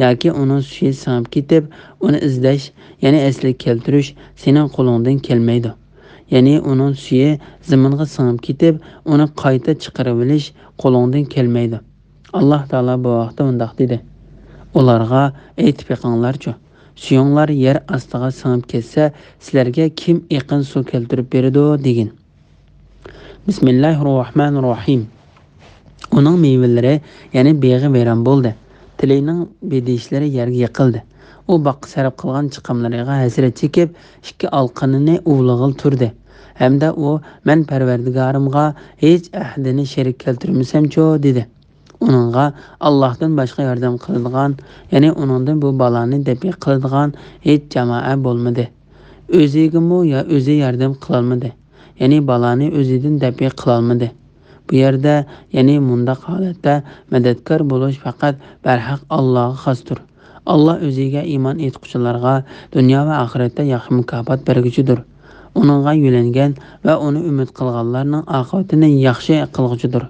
ياكى ئۇنىڭ سۈيى سىڭىپ كېتىپ، ئۇنى ئىزدەش، يەنى ئەسلىگە كەلتۈرۈش سېنىڭ قولۇڭدىن كەلمەيدۇ. يەنى ئۇنىڭ سۈيى زېمىنغا سىڭىپ كېتىپ، ئۇنى قايتا چىقىرىۋېلىش قولۇڭدىن كەلمەيدۇ. ئاللاھ تائالا بۇ ھەقتە مۇنداق دېدى: ئۇلارغا ئېيتىپ بېقىڭلارچۇ، سۈيۈڭلار يەر ئاستىغا سىڭىپ كەتسە، سىلەرگە كىم ئېقىن سۇ كەلتۈرۈپ بېرىدۇ؟ دېگىن. بىسمىللاھىررەھمانىررەھىم. ئۇنىڭ مېۋىلىرى، يەنى بېغى ۋەيران بولدى. تىلىنىڭ بېدىشلىرى يەرگە يىقىلدى. ئۇ باغقا سەرپ قىلغان چىقىملىرىغا ھەسرەت چېكىپ، ئىككى ئالىقىنىنى ئۇۋىلىغىلى تۇردى. ھەمدە ئۇ، مەن پەرۋەردىگارىمغا ھېچ ئەھدىنى شېرىك كەلتۈرمىسەمچۇ؟ دېدى. ئۇنىڭغا ئاللاھتىن باشقا ياردەم قىلىدىغان، يەنى ئۇنىڭدىن بۇ بالانى دەپئى قىلىدىغان ھېچ جامائە بولمىدى. ئۆزىگىمۇ يا ئۆزى ياردەم قىلالمىدى. يەنى بالانى ئۆزىدىن دەپئى قىلالمىدى. بۇ يەردە، يەنى مۇنداق ھالەتتە مەدەتكار بولۇش پەقەت بەرھەق ئاللاغا خاستۇر. ئاللا ئۆزىگە ئىمان ئېيتقۇچىلارغا دۇنيا ۋە ئاخىرەتتە ياخشى مۇكاپات بەرگۈچىدۇر. ئۇنىڭغا يۆلەنگەن ۋە ئۇنى ئۈمىد قىلغانلارنىڭ ئاقىۋىتىنى ياخشى قىلغۇچىدۇر.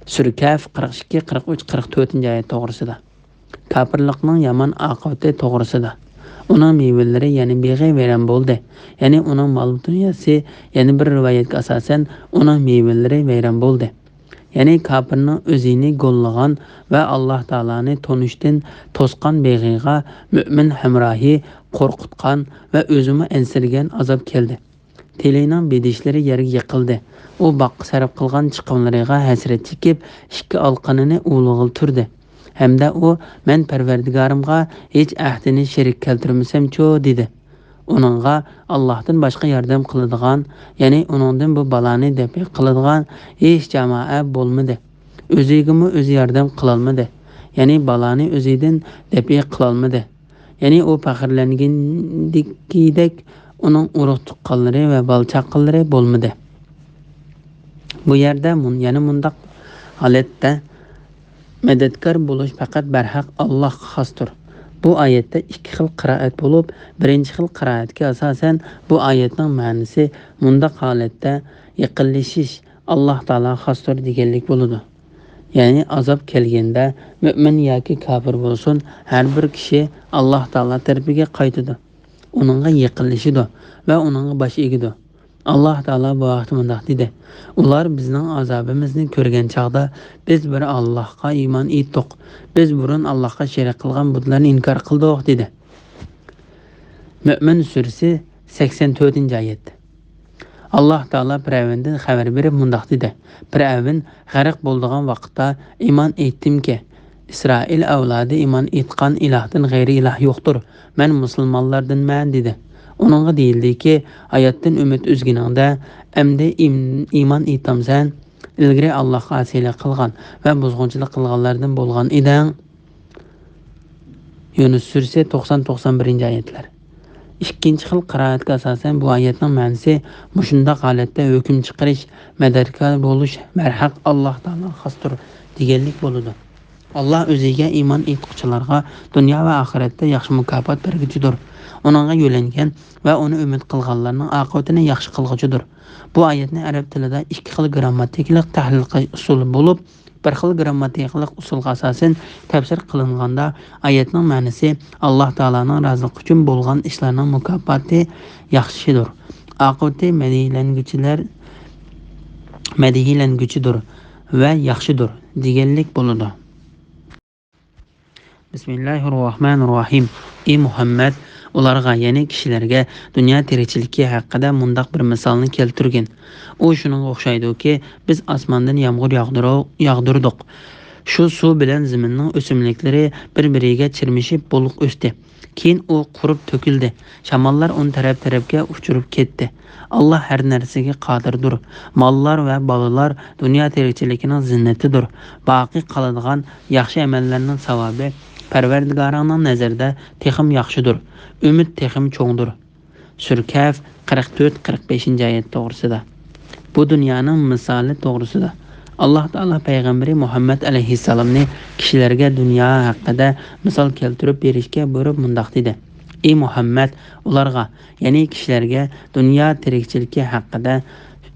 سۈرە كەھف قىرىق ئىككى، قىرىق ئۈچ، قىرىق تۆتىنچى ئايەت توغرىسىدا. كاپىرلىقنىڭ يامان ئاقىۋىتى توغرىسىدا. ئۇنىڭ مېۋىلىرى يەنى بېغى ۋەيران بولدى. يەنى ئۇنىڭ مال-دۇنياسى، يەنە بىر رىۋايەتكە ئاساسەن، ئۇنىڭ مېۋىلىرى ۋەيران بولدى. يەنى كاپىرنىڭ ئۆزىنى گوللىغان ۋە ئاللاھ تائالانى تونۇشتىن توسقان بېغىغا مۆمىن ھەمراھى قورقۇتقان ۋە ئۆزىمۇ ئەنسىرىگەن ئازاب كەلدى. تىلىنىڭ بېدىشلىرى يەرگە يىقىلدى. ئۇ باغقا سەرپ قىلغان چىقىملىرىغا ھەسرەت چېكىپ، ئىككى ئالىقىنىنى ئۇۋىلىغىلى تۇردى. ھەمدە ئۇ، مەن پەرۋەردىگارىمغا ھېچ ئەھدىنى شېرىك كەلتۈرمىسەمچۇ؟ دېدى. ئۇنىڭغا ئاللاھتىن باشقا ياردەم قىلىدىغان، يەنى ئۇنىڭدىن بۇ بالانى دەپئى قىلىدىغان ھېچ جامائە بولمىدى. ئۆزىگىمۇ ئۆزى ياردەم قىلالمىدى. يەنى بالانى ئۆزىدىن دەپئى قىلالمىدى. يەنى ئۇ پەخىرلەنگەندىكىدەك ئۇنىڭ ئۇرۇق-تۇغقانلىرى ۋە بالا-چاقىلىرى بولمىدى. بۇ يەردە مۇن-، يەنە مۇنداق ھالەتتە، مەدەتكار بولۇش پەقەت بەرھەق ئاللاھقا خاستۇر. بۇ ئايەتتە ئىككى خىل قىرائەت بولۇپ، بىرىنچى خىل قىرائەتكە ئاساسەن، بۇ ئايەتنىڭ مەنىسى مۇنداق ھالەتتە يېقىنلىشىش ئاللاھ تائالاغا خاستۇر دېگەنلىك بولىدۇ. يەنى ئازاب كەلگەندە مۆمىن ياكى كاپىر بولسۇن، ھەر بىر كىشى ئاللاھ تائالا تەرىپىگە قايتىدۇ، ئۇنىڭغا يېقىنلىشىدۇ ۋە ئۇنىڭغا باش ئېگىدۇ. ئاللاھ تائالا بۇ ھەقتە مۇنداق دېدى: ئۇلار بىزنىڭ ئازابىمىزنى كۆرگەن چاغدا، بىز بىر ئاللاھقا ئىمان ئېيتتۇق، بىز بۇرۇن ئاللاھقا شېرىك قىلغان بۇتلارنى ئىنكار قىلدۇق، دېدى. مۆمىن سۈرىسى، سەكسەن تۆتىنچى ئايەت. ئاللاھ تائالا پىرئەۋندىن خەۋەر بېرىپ مۇنداق دېدى: پىرئەۋن غەرق بولىدىغان ۋاقىتتا ئىمان ئېيتتىمكى، ئىسرائىل ئەۋلادى ئىمان ئېيتقان ئىلاھتىن غەيرىي ئىلاھ يوقتۇر، مەن مۇسۇلمانلاردىنمەن، دېدى. ئۇنىڭغا دېيىلدىكى، ھاياتتىن ئۈمىد ئۈزگىنىڭدە، ئەمدى ئىم-، ئىمان ئېيتامسەن؟ ئىلگىرى ئاللاھقا ئاسىيلىق قىلغان ۋە بۇزغۇنچىلىق قىلغانلاردىن بولغان ئىدىڭ. يۇنۇس سۈرىسى، توقسان، توقسان بىرىنچى ئايەتلەر. ئىككىنچى خىل قىرائەتكە ئاساسەن، بۇ ئايەتنىڭ مەنىسى مۇشۇنداق ھالەتتە ھۆكۈم چىقىرىش، مەدەتكار بولۇش بەرھەق ئاللاھ تائالاغا خاستۇر دېگەنلىك بولىدۇ. ئاللاھ ئۆزىگە ئىمان ئېيتقۇچىلارغا دۇنيا ۋە ئاخىرەتتە ياخشى مۇكاپات بەرگۈچىدۇر. ئۇنىڭغا يۆلەنگەن ۋە ئۇنى ئۈمىد قىلغانلارنىڭ ئاقىۋىتىنى ياخشى قىلغۇچىدۇر. بۇ ئايەتنى ئەرەب تىلىدا ئىككى خىل گىرامماتىكىلىق تەھلىل قىلىش ئۇسۇلى بولۇپ، بىر خىل گىرامماتىكىلىق ئۇسۇلغا ئاساسەن تەپسىر قىلىنغاندا، ئايەتنىڭ مەنىسى ئاللاھ تائالانىڭ رازىلىقى ئۈچۈن بولغان ئىشلارنىڭ مۇكاپاتى ياخشىدۇر، ئاقىۋىتى مەدھىيلەنگۈچىلەر، مەدھىيلەنگۈچىدۇر ۋە ياخشىدۇر دېگەنلىك بولىدۇ. بىسمىللاھىر راھمانىر راھىم. ئى مۇھەممەد، ئۇلارغا، يەنى كىشىلەرگە دۇنيا تىرىكچىلىكى ھەققىدە مۇنداق بىر مىسالنى كەلتۈرگىن. ئۇ شۇنىڭغا ئوخشايدۇكى، بىز ئاسماندىن يامغۇر ياغدۇرۇ-، ياغدۇردۇق. شۇ سۇ بىلەن زېمىننىڭ ئۆسۈملۈكلىرى بىر-بىرىگە چىرمىشىپ بولۇق ئۆستى. كېيىن ئۇ قۇرۇپ تۆكۈلدى. شاماللار ئۇنى تەرەپ-تەرەپكە ئۇچۇرۇپ كەتتى. ئاللاھ ھەر نەرسىگە قادىردۇر. ماللار ۋە بالىلار دۇنيا تىرىكچىلىكىنىڭ زىننىتىدۇر. باقىي قالىدىغان ياخشى ئەمەللەرنىڭ ساۋابى پەرۋەردىگارىڭنىڭ نەزىرىدە تېخىمۇ ياخشىدۇر. ئۈمىد تېخىمۇ چوڭدۇر. سۈرە كەھف، قىرىق تۆت، قىرىق بەشىنچى ئايەت توغرىسىدا. بۇ دۇنيانىڭ مىسالى توغرىسىدا. ئاللاھ تائالا پەيغەمبىرى مۇھەممەد ئەلەيھىسسالامنى كىشىلەرگە دۇنيا ھەققىدە مىسال كەلتۈرۈپ بېرىشكە بۇيرۇپ مۇنداق دېدى: ئى مۇھەممەد، ئۇلارغا، يەنى كىشىلەرگە دۇنيا تىرىكچىلىكى ھەققىدە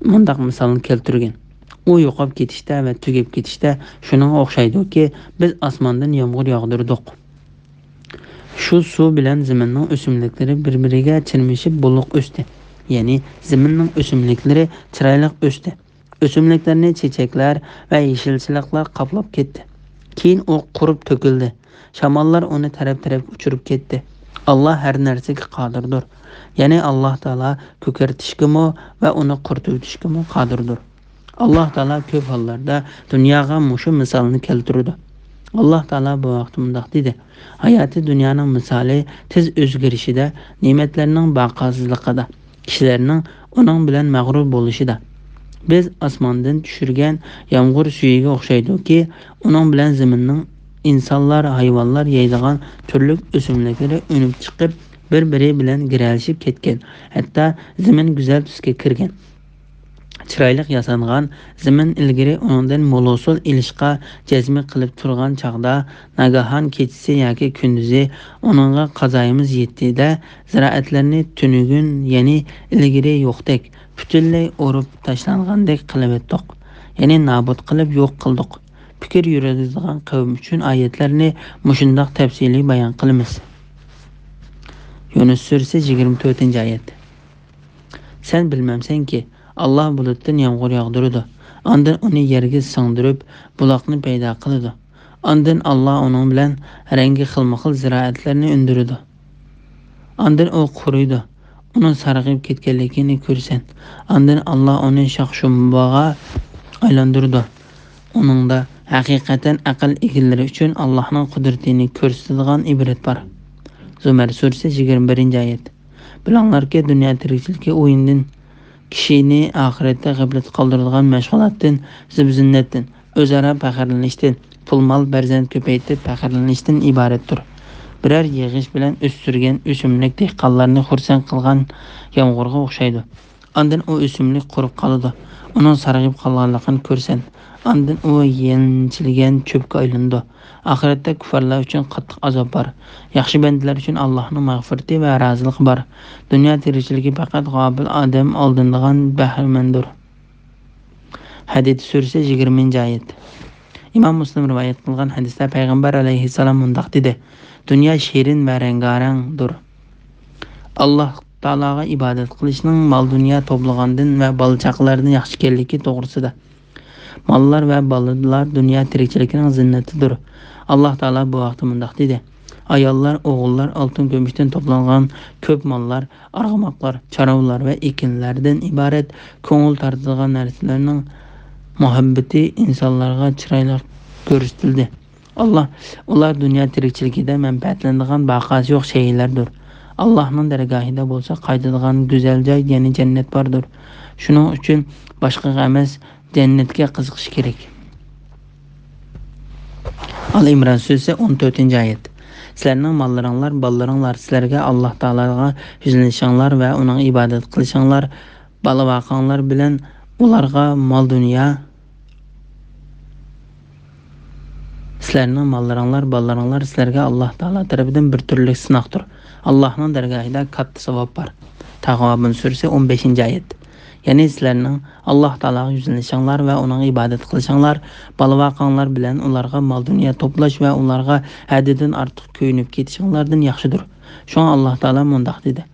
مۇنداق مىسالنى كەلتۈرگىن. ئۇ يوقاپ كېتىشتە ۋە تۈگەپ كېتىشتە شۇنىڭغا ئوخشايدۇكى، بىز ئاسماندىن يامغۇر ياغدۇردۇق. شۇ سۇ بىلەن زېمىننىڭ ئۆسۈملۈكلىرى بىر-بىرىگە چىرمىشىپ بولۇق ئۆستى. يەنى زېمىننىڭ ئۆسۈملۈكلىرى چىرايلىق ئۆستى. ئۆسۈملۈكلەرنى چېچەكلەر ۋە يېشىلچىلىقلار قاپلاپ كەتتى. كېيىن ئۇ قۇرۇپ تۆكۈلدى. شاماللار ئۇنى تەرەپ-تەرەپكە ئۇچۇرۇپ كەتتى. ئاللاھ ھەر نەرسىگە قادىردۇر. يەنى ئاللاھ تائالا كۆكەرتىشكىمۇ ۋە ئۇنى قۇرۇتۇۋېتىشكىمۇ قادىردۇر. ئاللاھ تائالا كۆپ ھاللاردا دۇنياغا مۇشۇ مىسالنى كەلتۈرىدۇ. ئاللاھ تائالا بۇ ھەقتە مۇنداق دېدى: ھاياتى دۇنيانىڭ مىسالى تېز ئۆزگىرىشىدە، نېمەتلەرنىڭ باقاسىزلىقىدا، كىشىلەرنىڭ ئۇنىڭ بىلەن مەغرۇر بولۇشىدا. بىز ئاسماندىن چۈشۈرگەن يامغۇر سۈيىگە ئوخشايدۇكى، ئۇنىڭ بىلەن زېمىننىڭ ئىنسانلار، ھايۋانلار يەيدىغان تۈرلۈك ئۆسۈملۈكلىرى ئۈنۈپ چىقىپ، بىر-بىرى بىلەن گىرەلىشىپ كەتكەن، ھەتتا زېمىن گۈزەل تۈسكە كىرگەن. چىرايلىق ياسانغان زېمىن ئىلگىرى ئۇنىڭدىن مول ھوسۇل ئېلىشقا جەزمە قىلىپ تۇرغان چاغدا، ناگاھان كېچىسى ياكى كۈندۈزى ئۇنىڭغا قازايىمىز يەتتى-دە، زىرائەتلەرنى تۈنۈگۈن، يەنى ئىلگىرى يوقتەك، پۈتۈنلەي ئورۇپ تاشلانغاندەك قىلىۋەتتۇق. يەنى نابۇت قىلىپ يوق قىلدۇق. پىكىر يۈرگۈزىدىغان قەۋم ئۈچۈن ئايەتلەرنى مۇشۇنداق تەپسىلىي بايان قىلىمىز. يۇنۇس سۈرىسى، يىگىرمە تۆتىنچى ئايەت. سەن بىلمەمسەنكى، ئاللا بۇلۇتتىن يامغۇر ياغدۇرىدۇ، ئاندىن ئۇنى يەرگە سىڭدۈرۈپ، بۇلاقنى پەيدا قىلىدۇ. ئاندىن ئاللا ئۇنىڭ بىلەن رەڭگى خىلمۇخىل زىرائەتلەرنى ئۈندۈرىدۇ. ئاندىن ئۇ قۇرۇيدۇ. ئۇنىڭ سارغىيىپ كەتكەنلىكىنى كۆرىسەن. ئاندىن ئاللا ئۇنى شاخ-شۇمبىغا ئايلاندۇرىدۇ. ئۇنىڭدا ھەقىقەتەن ئەقىل ئىگىلىرى ئۈچۈن ئاللانىڭ قۇدرىتىنى كۆرسىتىدىغان ئىبرەت بار. زۇمەر سۈرىسى، يىگىرمە بىرىنچى ئايەت. بىلىڭلاركى، دۇنيا تىرىكچىلىكى ئويۇندىن، كىشىنى ئاخىرەتتە غەپلەتتە قالدۇرىدىغان مەشغۇلاتتىن، زىبۇ-زىننەتتىن، ئۆزئارا پەخىرلىنىشتىن، پۇل-مال، پەرزەنت كۆپەيتىپ پەخىرلىنىشتىن ئىبارەتتۇر. بىرەر يېغىش بىلەن ئۆستۈرگەن ئۆسۈملۈك دېھقانلارنى خۇرسەن قىلغان يامغۇرغا ئوخشايدۇ. ئاندىن ئۇ ئۆسۈملۈك قۇرۇپ قالىدۇ. ئۇنىڭ سارغىيىپ قالغانلىقىنى كۆرىسەن. ئاندىن ئۇ يەنچىلگەن چۆپكە ئايلىنىدۇ. ئاخىرەتتە كۇففارلار ئۈچۈن قاتتىق ئازاب بار. ياخشى بەندىلەر ئۈچۈن ئاللاھنىڭ مەغپىرىتى ۋە رازىلىقى بار. دۇنيا تىرىكچىلىكى پەقەت غاپىل ئادەم ئالدىنىدىغان بەھرىمەندۇر. ھەدىد سۈرىسى، يىگىرمىنچى ئايەت. ئىمام مۇسلىم رىۋايەت قىلغان ھەدىستە پەيغەمبەر ئەلەيھىسسالام مۇنداق دېدى: دۇنيا شېرىن ۋە رەڭگارەڭدۇر. ئاللاھ تائالاغا ئىبادەت قىلىشنىڭ مال-دۇنيا توپلىغاندىن ۋە بالا-چاقىلاردىن ياخشى ئىكەنلىكى توغرىسىدا. ماللار ۋە بالىلار دۇنيا تىرىكچىلىكىنىڭ زىننىتىدۇر. ئاللاھ تائالا بۇ ھەقتە مۇنداق دېدى: ئاياللار، ئوغۇللار، ئالتۇن-كۈمۈشتىن توپلانغان كۆپ ماللار، ئارغىماقلار، چارۋىلار ۋە ئېكىنلەردىن ئىبارەت كۆڭۈل تارتىدىغان نەرسىلەرنىڭ مۇھەببىتى ئىنسانلارغا چىرايلىق كۆرسىتىلدى. ئاللاھ، ئۇلار دۇنيا تىرىكچىلىكىدە مەنپەئەتلىنىدىغان باقاسى يوق شەيئىلەردۇر. ئاللاھنىڭ دەرگاھىدا بولسا قايتىدىغان گۈزەل جاي، يەنى جەننەت باردۇر. شۇنىڭ ئۈچۈن باشقىغا ئەمەس، جەننەتكە قىزىقىش كېرەك. ئال ئىمران سۈرىسى، ئون تۆتىنچى ئايەت. سىلەرنىڭ ماللىرىڭلار، بالىلىرىڭلار سىلەرگە ئاللاھ تائالاغا يۈزلىنىشىڭلار ۋە ئۇنىڭغا ئىبادەت قىلىشىڭلار، بالا-ۋاقاڭلار بىلەن ئۇلارغا مال-دۇنيا، سىلەرنىڭ ماللىرىڭلار، بالىلىرىڭلار سىلەرگە ئاللاھ تائالا تەرىپىدىن بىر تۈرلۈك سىناقتۇر. ئاللاھنىڭ دەرگاھىدا كاتتا ساۋاب بار. تاغابۇن سۈرىسى، ئون بەشىنچى ئايەت. يەنى سىلەرنىڭ ئاللاھ تائالاغا يۈزلىنىشىڭلار ۋە ئۇنىڭغا ئىبادەت قىلىشىڭلار، بالا-ۋاقاڭلار بىلەن ئۇلارغا مال-دۇنيا توپلاش ۋە ئۇلارغا ھەددىدىن ئارتۇق كۆيۈنۈپ كېتىشىڭلاردىن ياخشىدۇر. شۇڭا ئاللاھ تائالا مۇنداق دېدى: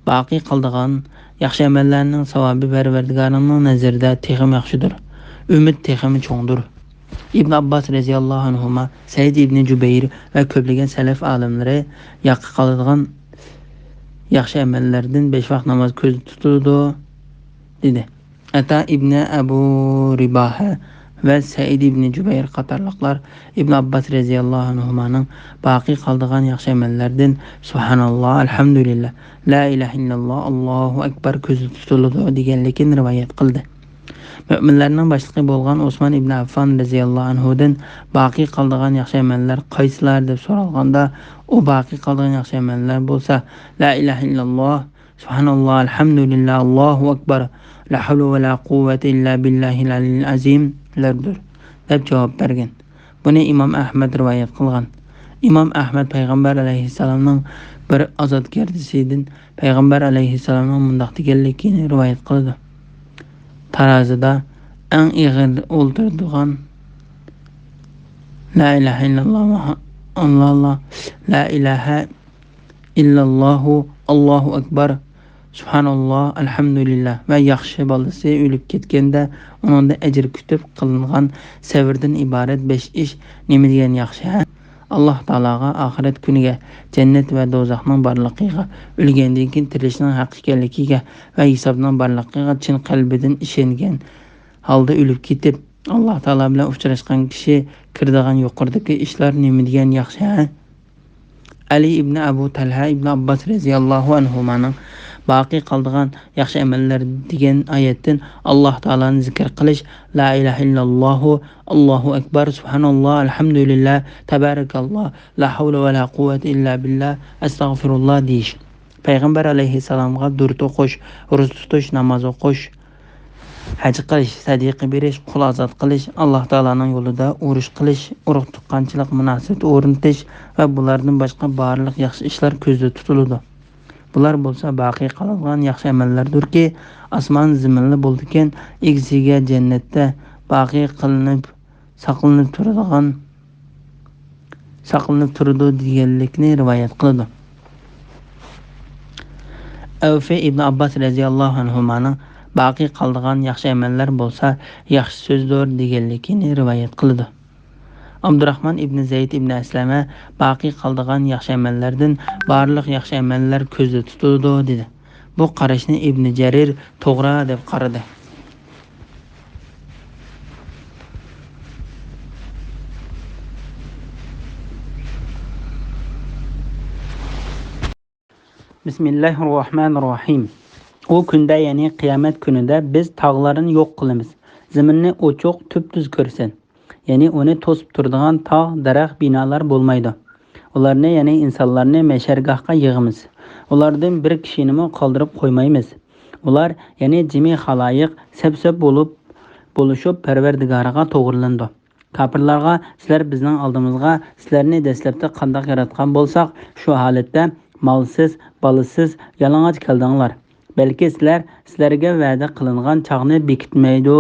باقىي قالىدىغان ياخشى ئەمەللەرنىڭ ساۋابى پەرۋەردىگارىڭنىڭ نەزىرىدە تېخىمۇ ياخشىدۇر. ئۈمىد تېخىمۇ چوڭدۇر. ئىبن ئابباس رەزىياللاھۇ ئەنھۇما، سەئىد ئىبنى جۇبەير ۋە كۆپلىگەن سەلەف ئالىملىرى ياققا قالىدىغان ياخشى ئەمەللەردىن بەش ۋاق ناماز كۆزدە تۇتۇلىدۇ، دېدى. ئەتا ئىبنى ئەبۇ رىباھە ۋە سەئىد ئىبنى جۇبەير قاتارلىقلار ئىبن ئابباس رەزىياللاھۇ ئەنھۇمانىڭ باقىي قالىدىغان ياخشى ئەمەللەردىن سۇبھاناللا، ئەلھەمدۇلىللا، لا ئىلاھە ئىللاللا، ئاللاھۇ ئەكبەر كۆزدە تۇتۇلىدۇ دېگەنلىكىنى رىۋايەت قىلدى. مۆمىنلەرنىڭ باشلىقى بولغان ئوسمان ئىبن ئەففان رەزىياللاھۇ ئەنھۇدىن باقىي قالىدىغان ياخشى ئەمەللەر قايسىلار دەپ سورالغاندا، ئۇ باقىي قالىدىغان ياخشى ئەمەللەر بولسا، لا ئىلاھە ئىللاللا، سۇبھاناللا، ئەلھەمدۇلىللا، ئاللاھۇ ئەكبەر، لا ھەۋلە ۋە لا قۇۋۋەتە ئىللا بىللاھىل ئەلىييىل ئەزىملەردۇر، دەپ جاۋاب بەرگەن. بۇنى ئىمام ئەھمەد رىۋايەت قىلغان. ئىمام ئەھمەد پەيغەمبەر ئەلەيھىسسالامنىڭ بىر ئازادگەردىسىدىن پەيغەمبەر ئەلەيھىسسالامنىڭ مۇنداق دېگەنلىكىنى رىۋايەت قىلىدۇ: تارازىدا ئەڭ ئېغىر ئولتۇرىدىغان لا ئىلاھە ئىللاللا، ئاللا، لا ئىلاھە ئىللاللاھۇ، ئاللاھۇ ئەكبەر، سۇبھاناللا، ئەلھەمدۇلىللا ۋە ياخشى بالىسى ئۆلۈپ كەتكەندە ئۇنىڭدىن ئەجىر كۈتۈپ قىلىنغان سەۋردىن ئىبارەت بەش ئىش نېمە دېگەن ياخشى، ھە؟ ئاللاھ تائالاغا، ئاخىرەت كۈنىگە، جەننەت ۋە دوزاخنىڭ بارلىقىغا، ئۆلگەندىن كېيىن تىرىلىشنىڭ ھەق ئىكەنلىكىگە ۋە ھېسابنىڭ بارلىقىغا چىن قەلبىدىن ئىشەنگەن ھالدا ئۆلۈپ كېتىپ، ئاللاھ تائالا بىلەن ئۇچراشقان كىشى كىرىدىغان يۇقىرىدىكى ئىشلار نېمە دېگەن ياخشى، ھە؟ ئەلى ئىبنى ئەبۇ تەلھە ئىبنى ئابباس رەزىياللاھۇ ئەنھۇمانىڭ باقىي قالىدىغان ياخشى ئەمەللەر دېگەن ئايەتتىن ئاللاھ تائالانى زىكىر قىلىش، لا ئىلاھە ئىللاللاھۇ، ئاللاھۇ ئەكبەر، سۇبھاناللا، ئەلھەمدۇلىللا، تەبارەكاللا، لا ھەۋلە ۋە لا قۇۋۋەتە ئىللا بىللا، ئەستەغفىرۇللا دېيىش، پەيغەمبەر ئەلەيھىسسالامغا دۇرۇت ئوقۇش، روزا تۇتۇش، ناماز ئوقۇش، ھەج قىلىش، سەدىقە بېرىش، قۇل ئازاد قىلىش، ئاللاھ تائالانىڭ يولىدا ئۇرۇش قىلىش، ئۇرۇق-تۇغقانچىلىق مۇناسىۋىتى ئورنىتىش ۋە بۇلاردىن باشقا بارلىق ياخشى ئىشلار كۆزدە تۇتۇلىدۇ. بۇلار بولسا باقىي قالىدىغان ياخشى ئەمەللەردۇركى، ئاسمان زېمىنلا بولىدىكەن، ئىگىسىگە جەننەتتە باقىي قىلىنىپ، ساقلىنىپ تۇرىدىغان، ساقلىنىپ تۇرىدۇ دېگەنلىكنى رىۋايەت قىلىدۇ. ئەۋفى ئىبن ئابباس رەزىياللاھۇ ئەنھۇمانىڭ باقىي قالىدىغان ياخشى ئەمەللەر بولسا ياخشى سۆزدۇر دېگەنلىكىنى رىۋايەت قىلىدۇ. ئابدۇراخمان ئىبن زەيد ئىبن ئەسلەمە باقىي قالىدىغان ياخشى ئەمەللەردىن بارلىق ياخشى ئەمەللەر كۆزدە تۇتۇلىدۇ دېدى. بۇ قاراشنى ئىبن جەرىر توغرا دەپ قارىدى. بىسمىللاھىررەھمانىررەھىم. ئۇ كۈندە، يەنى قىيامەت كۈنىدە بىز تاغلارنى يوق قىلىمىز. زېمىننى ئوچۇق، تۈپتۈز كۆرىسەن. يەنى ئۇنى توسۇپ تۇرىدىغان تاغ، دەرەخ، بىنالار بولمايدۇ. ئۇلارنى، يەنى ئىنسانلارنى مەشەرگاھقا يىغىمىز. ئۇلاردىن بىر كىشىنىمۇ قالدۇرۇپ قويمايمىز. ئۇلار، يەنى جىمى خالايىق سەپ-سەپ بولۇپ، بولۇشۇپ پەرۋەردىگارىغا توغرىلىنىدۇ. كاپىرلارغا، سىلەر بىزنىڭ ئالدىمىزغا سىلەرنى دەسلەپتە قانداق ياراتقان بولساق، شۇ ھالەتتە مالسىز، بالىسىز، يالىڭاچ كەلدىڭلار. بەلكى سىلەر سىلەرگە ۋەدە قىلىنغان چاغنى بېكىتمەيدۇ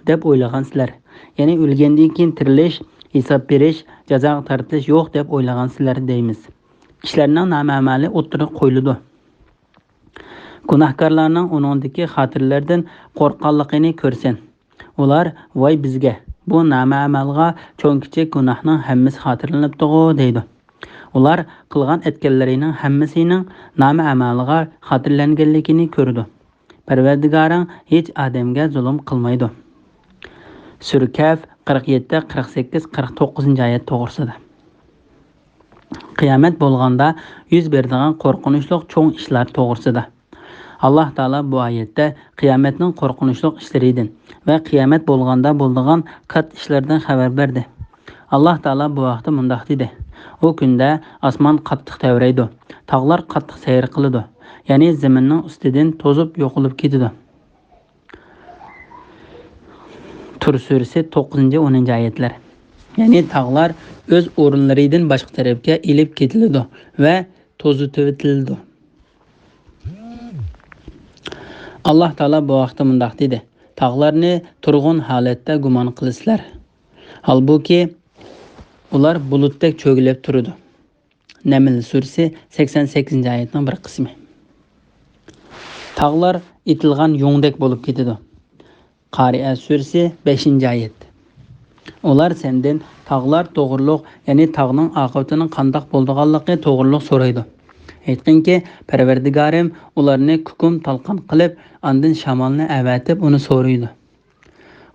دەپ ئويلىغانسىلەر. يەنى ئۆلگەندىن كېيىن تىرىلىش، ھېساب بېرىش، جازاغا تارتىلىش يوق دەپ ئويلىغانسىلەر دەيمىز. كىشىلەرنىڭ نامە ئەمەلى ئوتتۇرىغا قويۇلىدۇ. گۇناھكارلارنىڭ ئۇنىڭدىكى خاتىرىلەردىن قورققانلىقىنى كۆرسەن. ئۇلار، ۋاي بىزگە، بۇ نامە ئەمەلغا چوڭ-كىچىك گۇناھنىڭ ھەممىسى خاتىرىلىنىپتىغۇ دەيدۇ. ئۇلار قىلغان ئەتكەنلىرىنىڭ ھەممىسىنىڭ نامە ئەمەلغا خاتىرىلەنگەنلىكىنى كۆرىدۇ. پەرۋەردىگارىڭ ھېچ ئادەمگە زۇلۇم قىلمايدۇ. سۈرە كەھف، قىرىق يەتتە، قىرىق سەككىز، قىرىق توققۇزىنچى ئايەت توغرىسىدا. قىيامەت بولغاندا يۈز بېرىدىغان قورقۇنچلۇق چوڭ ئىشلار توغرىسىدا. ئاللاھ تائالا بۇ ئايەتتە قىيامەتنىڭ قورقۇنچلۇق ئىشلىرىدىن ۋە قىيامەت بولغاندا بولىدىغان كاتتا ئىشلاردىن خەۋەر بەردى. ئاللاھ تائالا بۇ ھەقتە مۇنداق دېدى: ئۇ كۈندە ئاسمان قاتتىق تەۋرەيدۇ، تاغلار قاتتىق سەير قىلىدۇ، يەنى زېمىننىڭ ئۈستىدىن توزۇپ يوقىلىپ كېتىدۇ. تۇر سۈرىسى، توققۇزىنچى، ئونىنچى ئايەتلەر. يەنى تاغلار ئۆز ئورۇنلىرىدىن باشقا تەرەپكە ئېلىپ كېتىلىدۇ ۋە توزۇتۇۋېتىلىدۇ. ئاللاھ تائالا بۇ ھەقتە مۇنداق دېدى: تاغلارنى تۇرغۇن ھالەتتە گۇمان قىلىسىلەر. ھالبۇكى، ئۇلار بۇلۇتتەك چۆگىلەپ تۇرىدۇ. نەمل سۈرىسى، سەكسەن سەككىزىنچى ئايەتنىڭ بىر قىسمى. تاغلار ئېتىلغان يۇڭدەك بولۇپ كېتىدۇ. قارىئە سۈرىسى، بەشىنچى ئايەت. ئۇلار سەندىن تاغلار توغرۇلۇق، يەنى تاغنىڭ ئاقىۋىتىنىڭ قانداق بولىدىغانلىقى توغرۇلۇق سورايدۇ. ئېيتقىنكى، پەرۋەردىگارىم ئۇلارنى كۇكۇم تالقان قىلىپ، ئاندىن شامالنى ئەۋەتىپ ئۇنى سورۇيدۇ.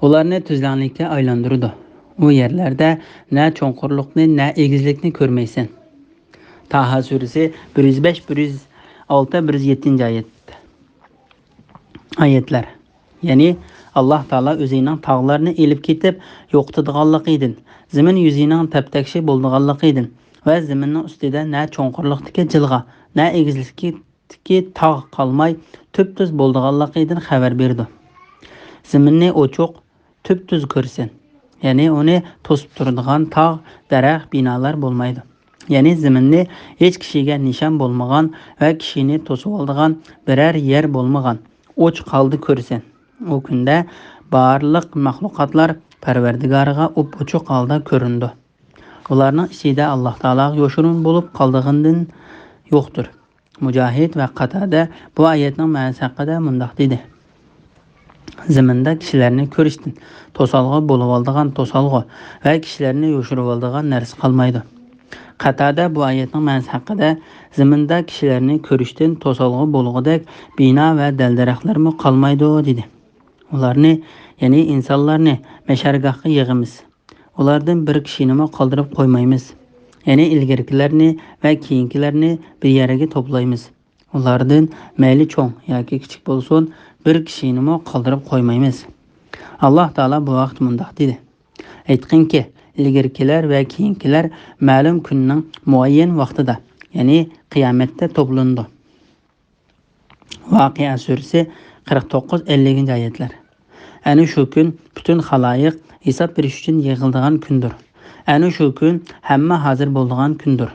ئۇلارنى تۈزلەڭلىككە ئايلاندۇرىدۇ. ئۇ يەرلەردە نە چوڭقۇرلۇقنى، نە ئېگىزلىكنى كۆرمەيسەن. تاھا سۈرىسى، بىر يۈز بەش، بىر يۈز ئالتە، بىر يۈز يەتتىنچى ئايەت. ئايەتلەر. يەنى، ئاللاھ تائالا ئۆزىنىڭ تاغلارنى ئېلىپ كېتىپ يوقىتىدىغانلىقىدىن، زېمىن يۈزىنىڭ تەپتەكشى بولىدىغانلىقىدىن ۋە زېمىننىڭ ئۈستىدە نە چوڭقۇرلۇقتىكى جىلغا، نە ئېگىزلىكتىكى تاغ قالماي تۈپتۈز بولىدىغانلىقىدىن خەۋەر بېرىدۇ. زېمىننى ئوچۇق، تۈپتۈز كۆرىسەن. يەنى ئۇنى توسۇپ تۇرىدىغان تاغ، دەرەخ، بىنالار بولمايدۇ. يەنى زېمىننى ھېچ كىشىگە نىشان بولمىغان ۋە كىشىنى توسۇۋالىدىغان بىرەر يەر بولمىغان ئوچۇق ھالدا كۆرىسەن. ئۇ كۈندە بارلىق مەخلۇقاتلار پەرۋەردىگارىغا ئوپئوچۇق ھالدا كۆرۈنىدۇ. ئۇلارنىڭ ئىچىدە ئاللاھ تائالاغا يوشۇرۇن بولۇپ قالىدىغىنىدىن يوقتۇر. مۇجاھىد ۋە قاتادە بۇ ئايەتنىڭ مەنىسى ھەققىدە مۇنداق دېدى: زېمىندا كىشىلەرنى كۆرۈشتىن توسالغۇ بولۇۋالىدىغان توسالغۇ ۋە كىشىلەرنى يوشۇرۇۋالىدىغان نەرسە قالمايدۇ. قاتادە بۇ ئايەتنىڭ مەنىسى ھەققىدە: زېمىندا كىشىلەرنى كۆرۈشتىن توسالغۇ بولغۇدەك بىنا ۋە دەل-دەرەخلەرمۇ قالمايدۇ، دېدى. ئۇلارنى، يەنى ئىنسانلارنى مەشەرگاھقا يىغىمىز. ئۇلاردىن بىر كىشىنىمۇ قالدۇرۇپ قويمايمىز. يەنى ئىلگىرىكىلەرنى ۋە كېيىنكىلەرنى بىر يەرگە توپلايمىز. ئۇلاردىن مەيلى چوڭ ياكى كىچىك بولسۇن، بىر كىشىنىمۇ قالدۇرۇپ قويمايمىز. ئاللاھ تائالا بۇ ھەقتە مۇنداق دېدى: ئېيتقىنكى، ئىلگىرىكىلەر ۋە كېيىنكىلەر مەلۇم كۈننىڭ مۇئەييەن ۋاقتىدا، يەنى قىيامەتتە توپلىنىدۇ. ۋاقىئە سۈرىسى، قىرىق توققۇز، ئەللىكىنچى ئايەتلەر. ئەنە شۇ كۈن پۈتۈن خالايىق ھېساب بېرىش ئۈچۈن يىغىلىدىغان كۈندۇر. ئەنە شۇ كۈن ھەممە ھازىر بولىدىغان كۈندۇر.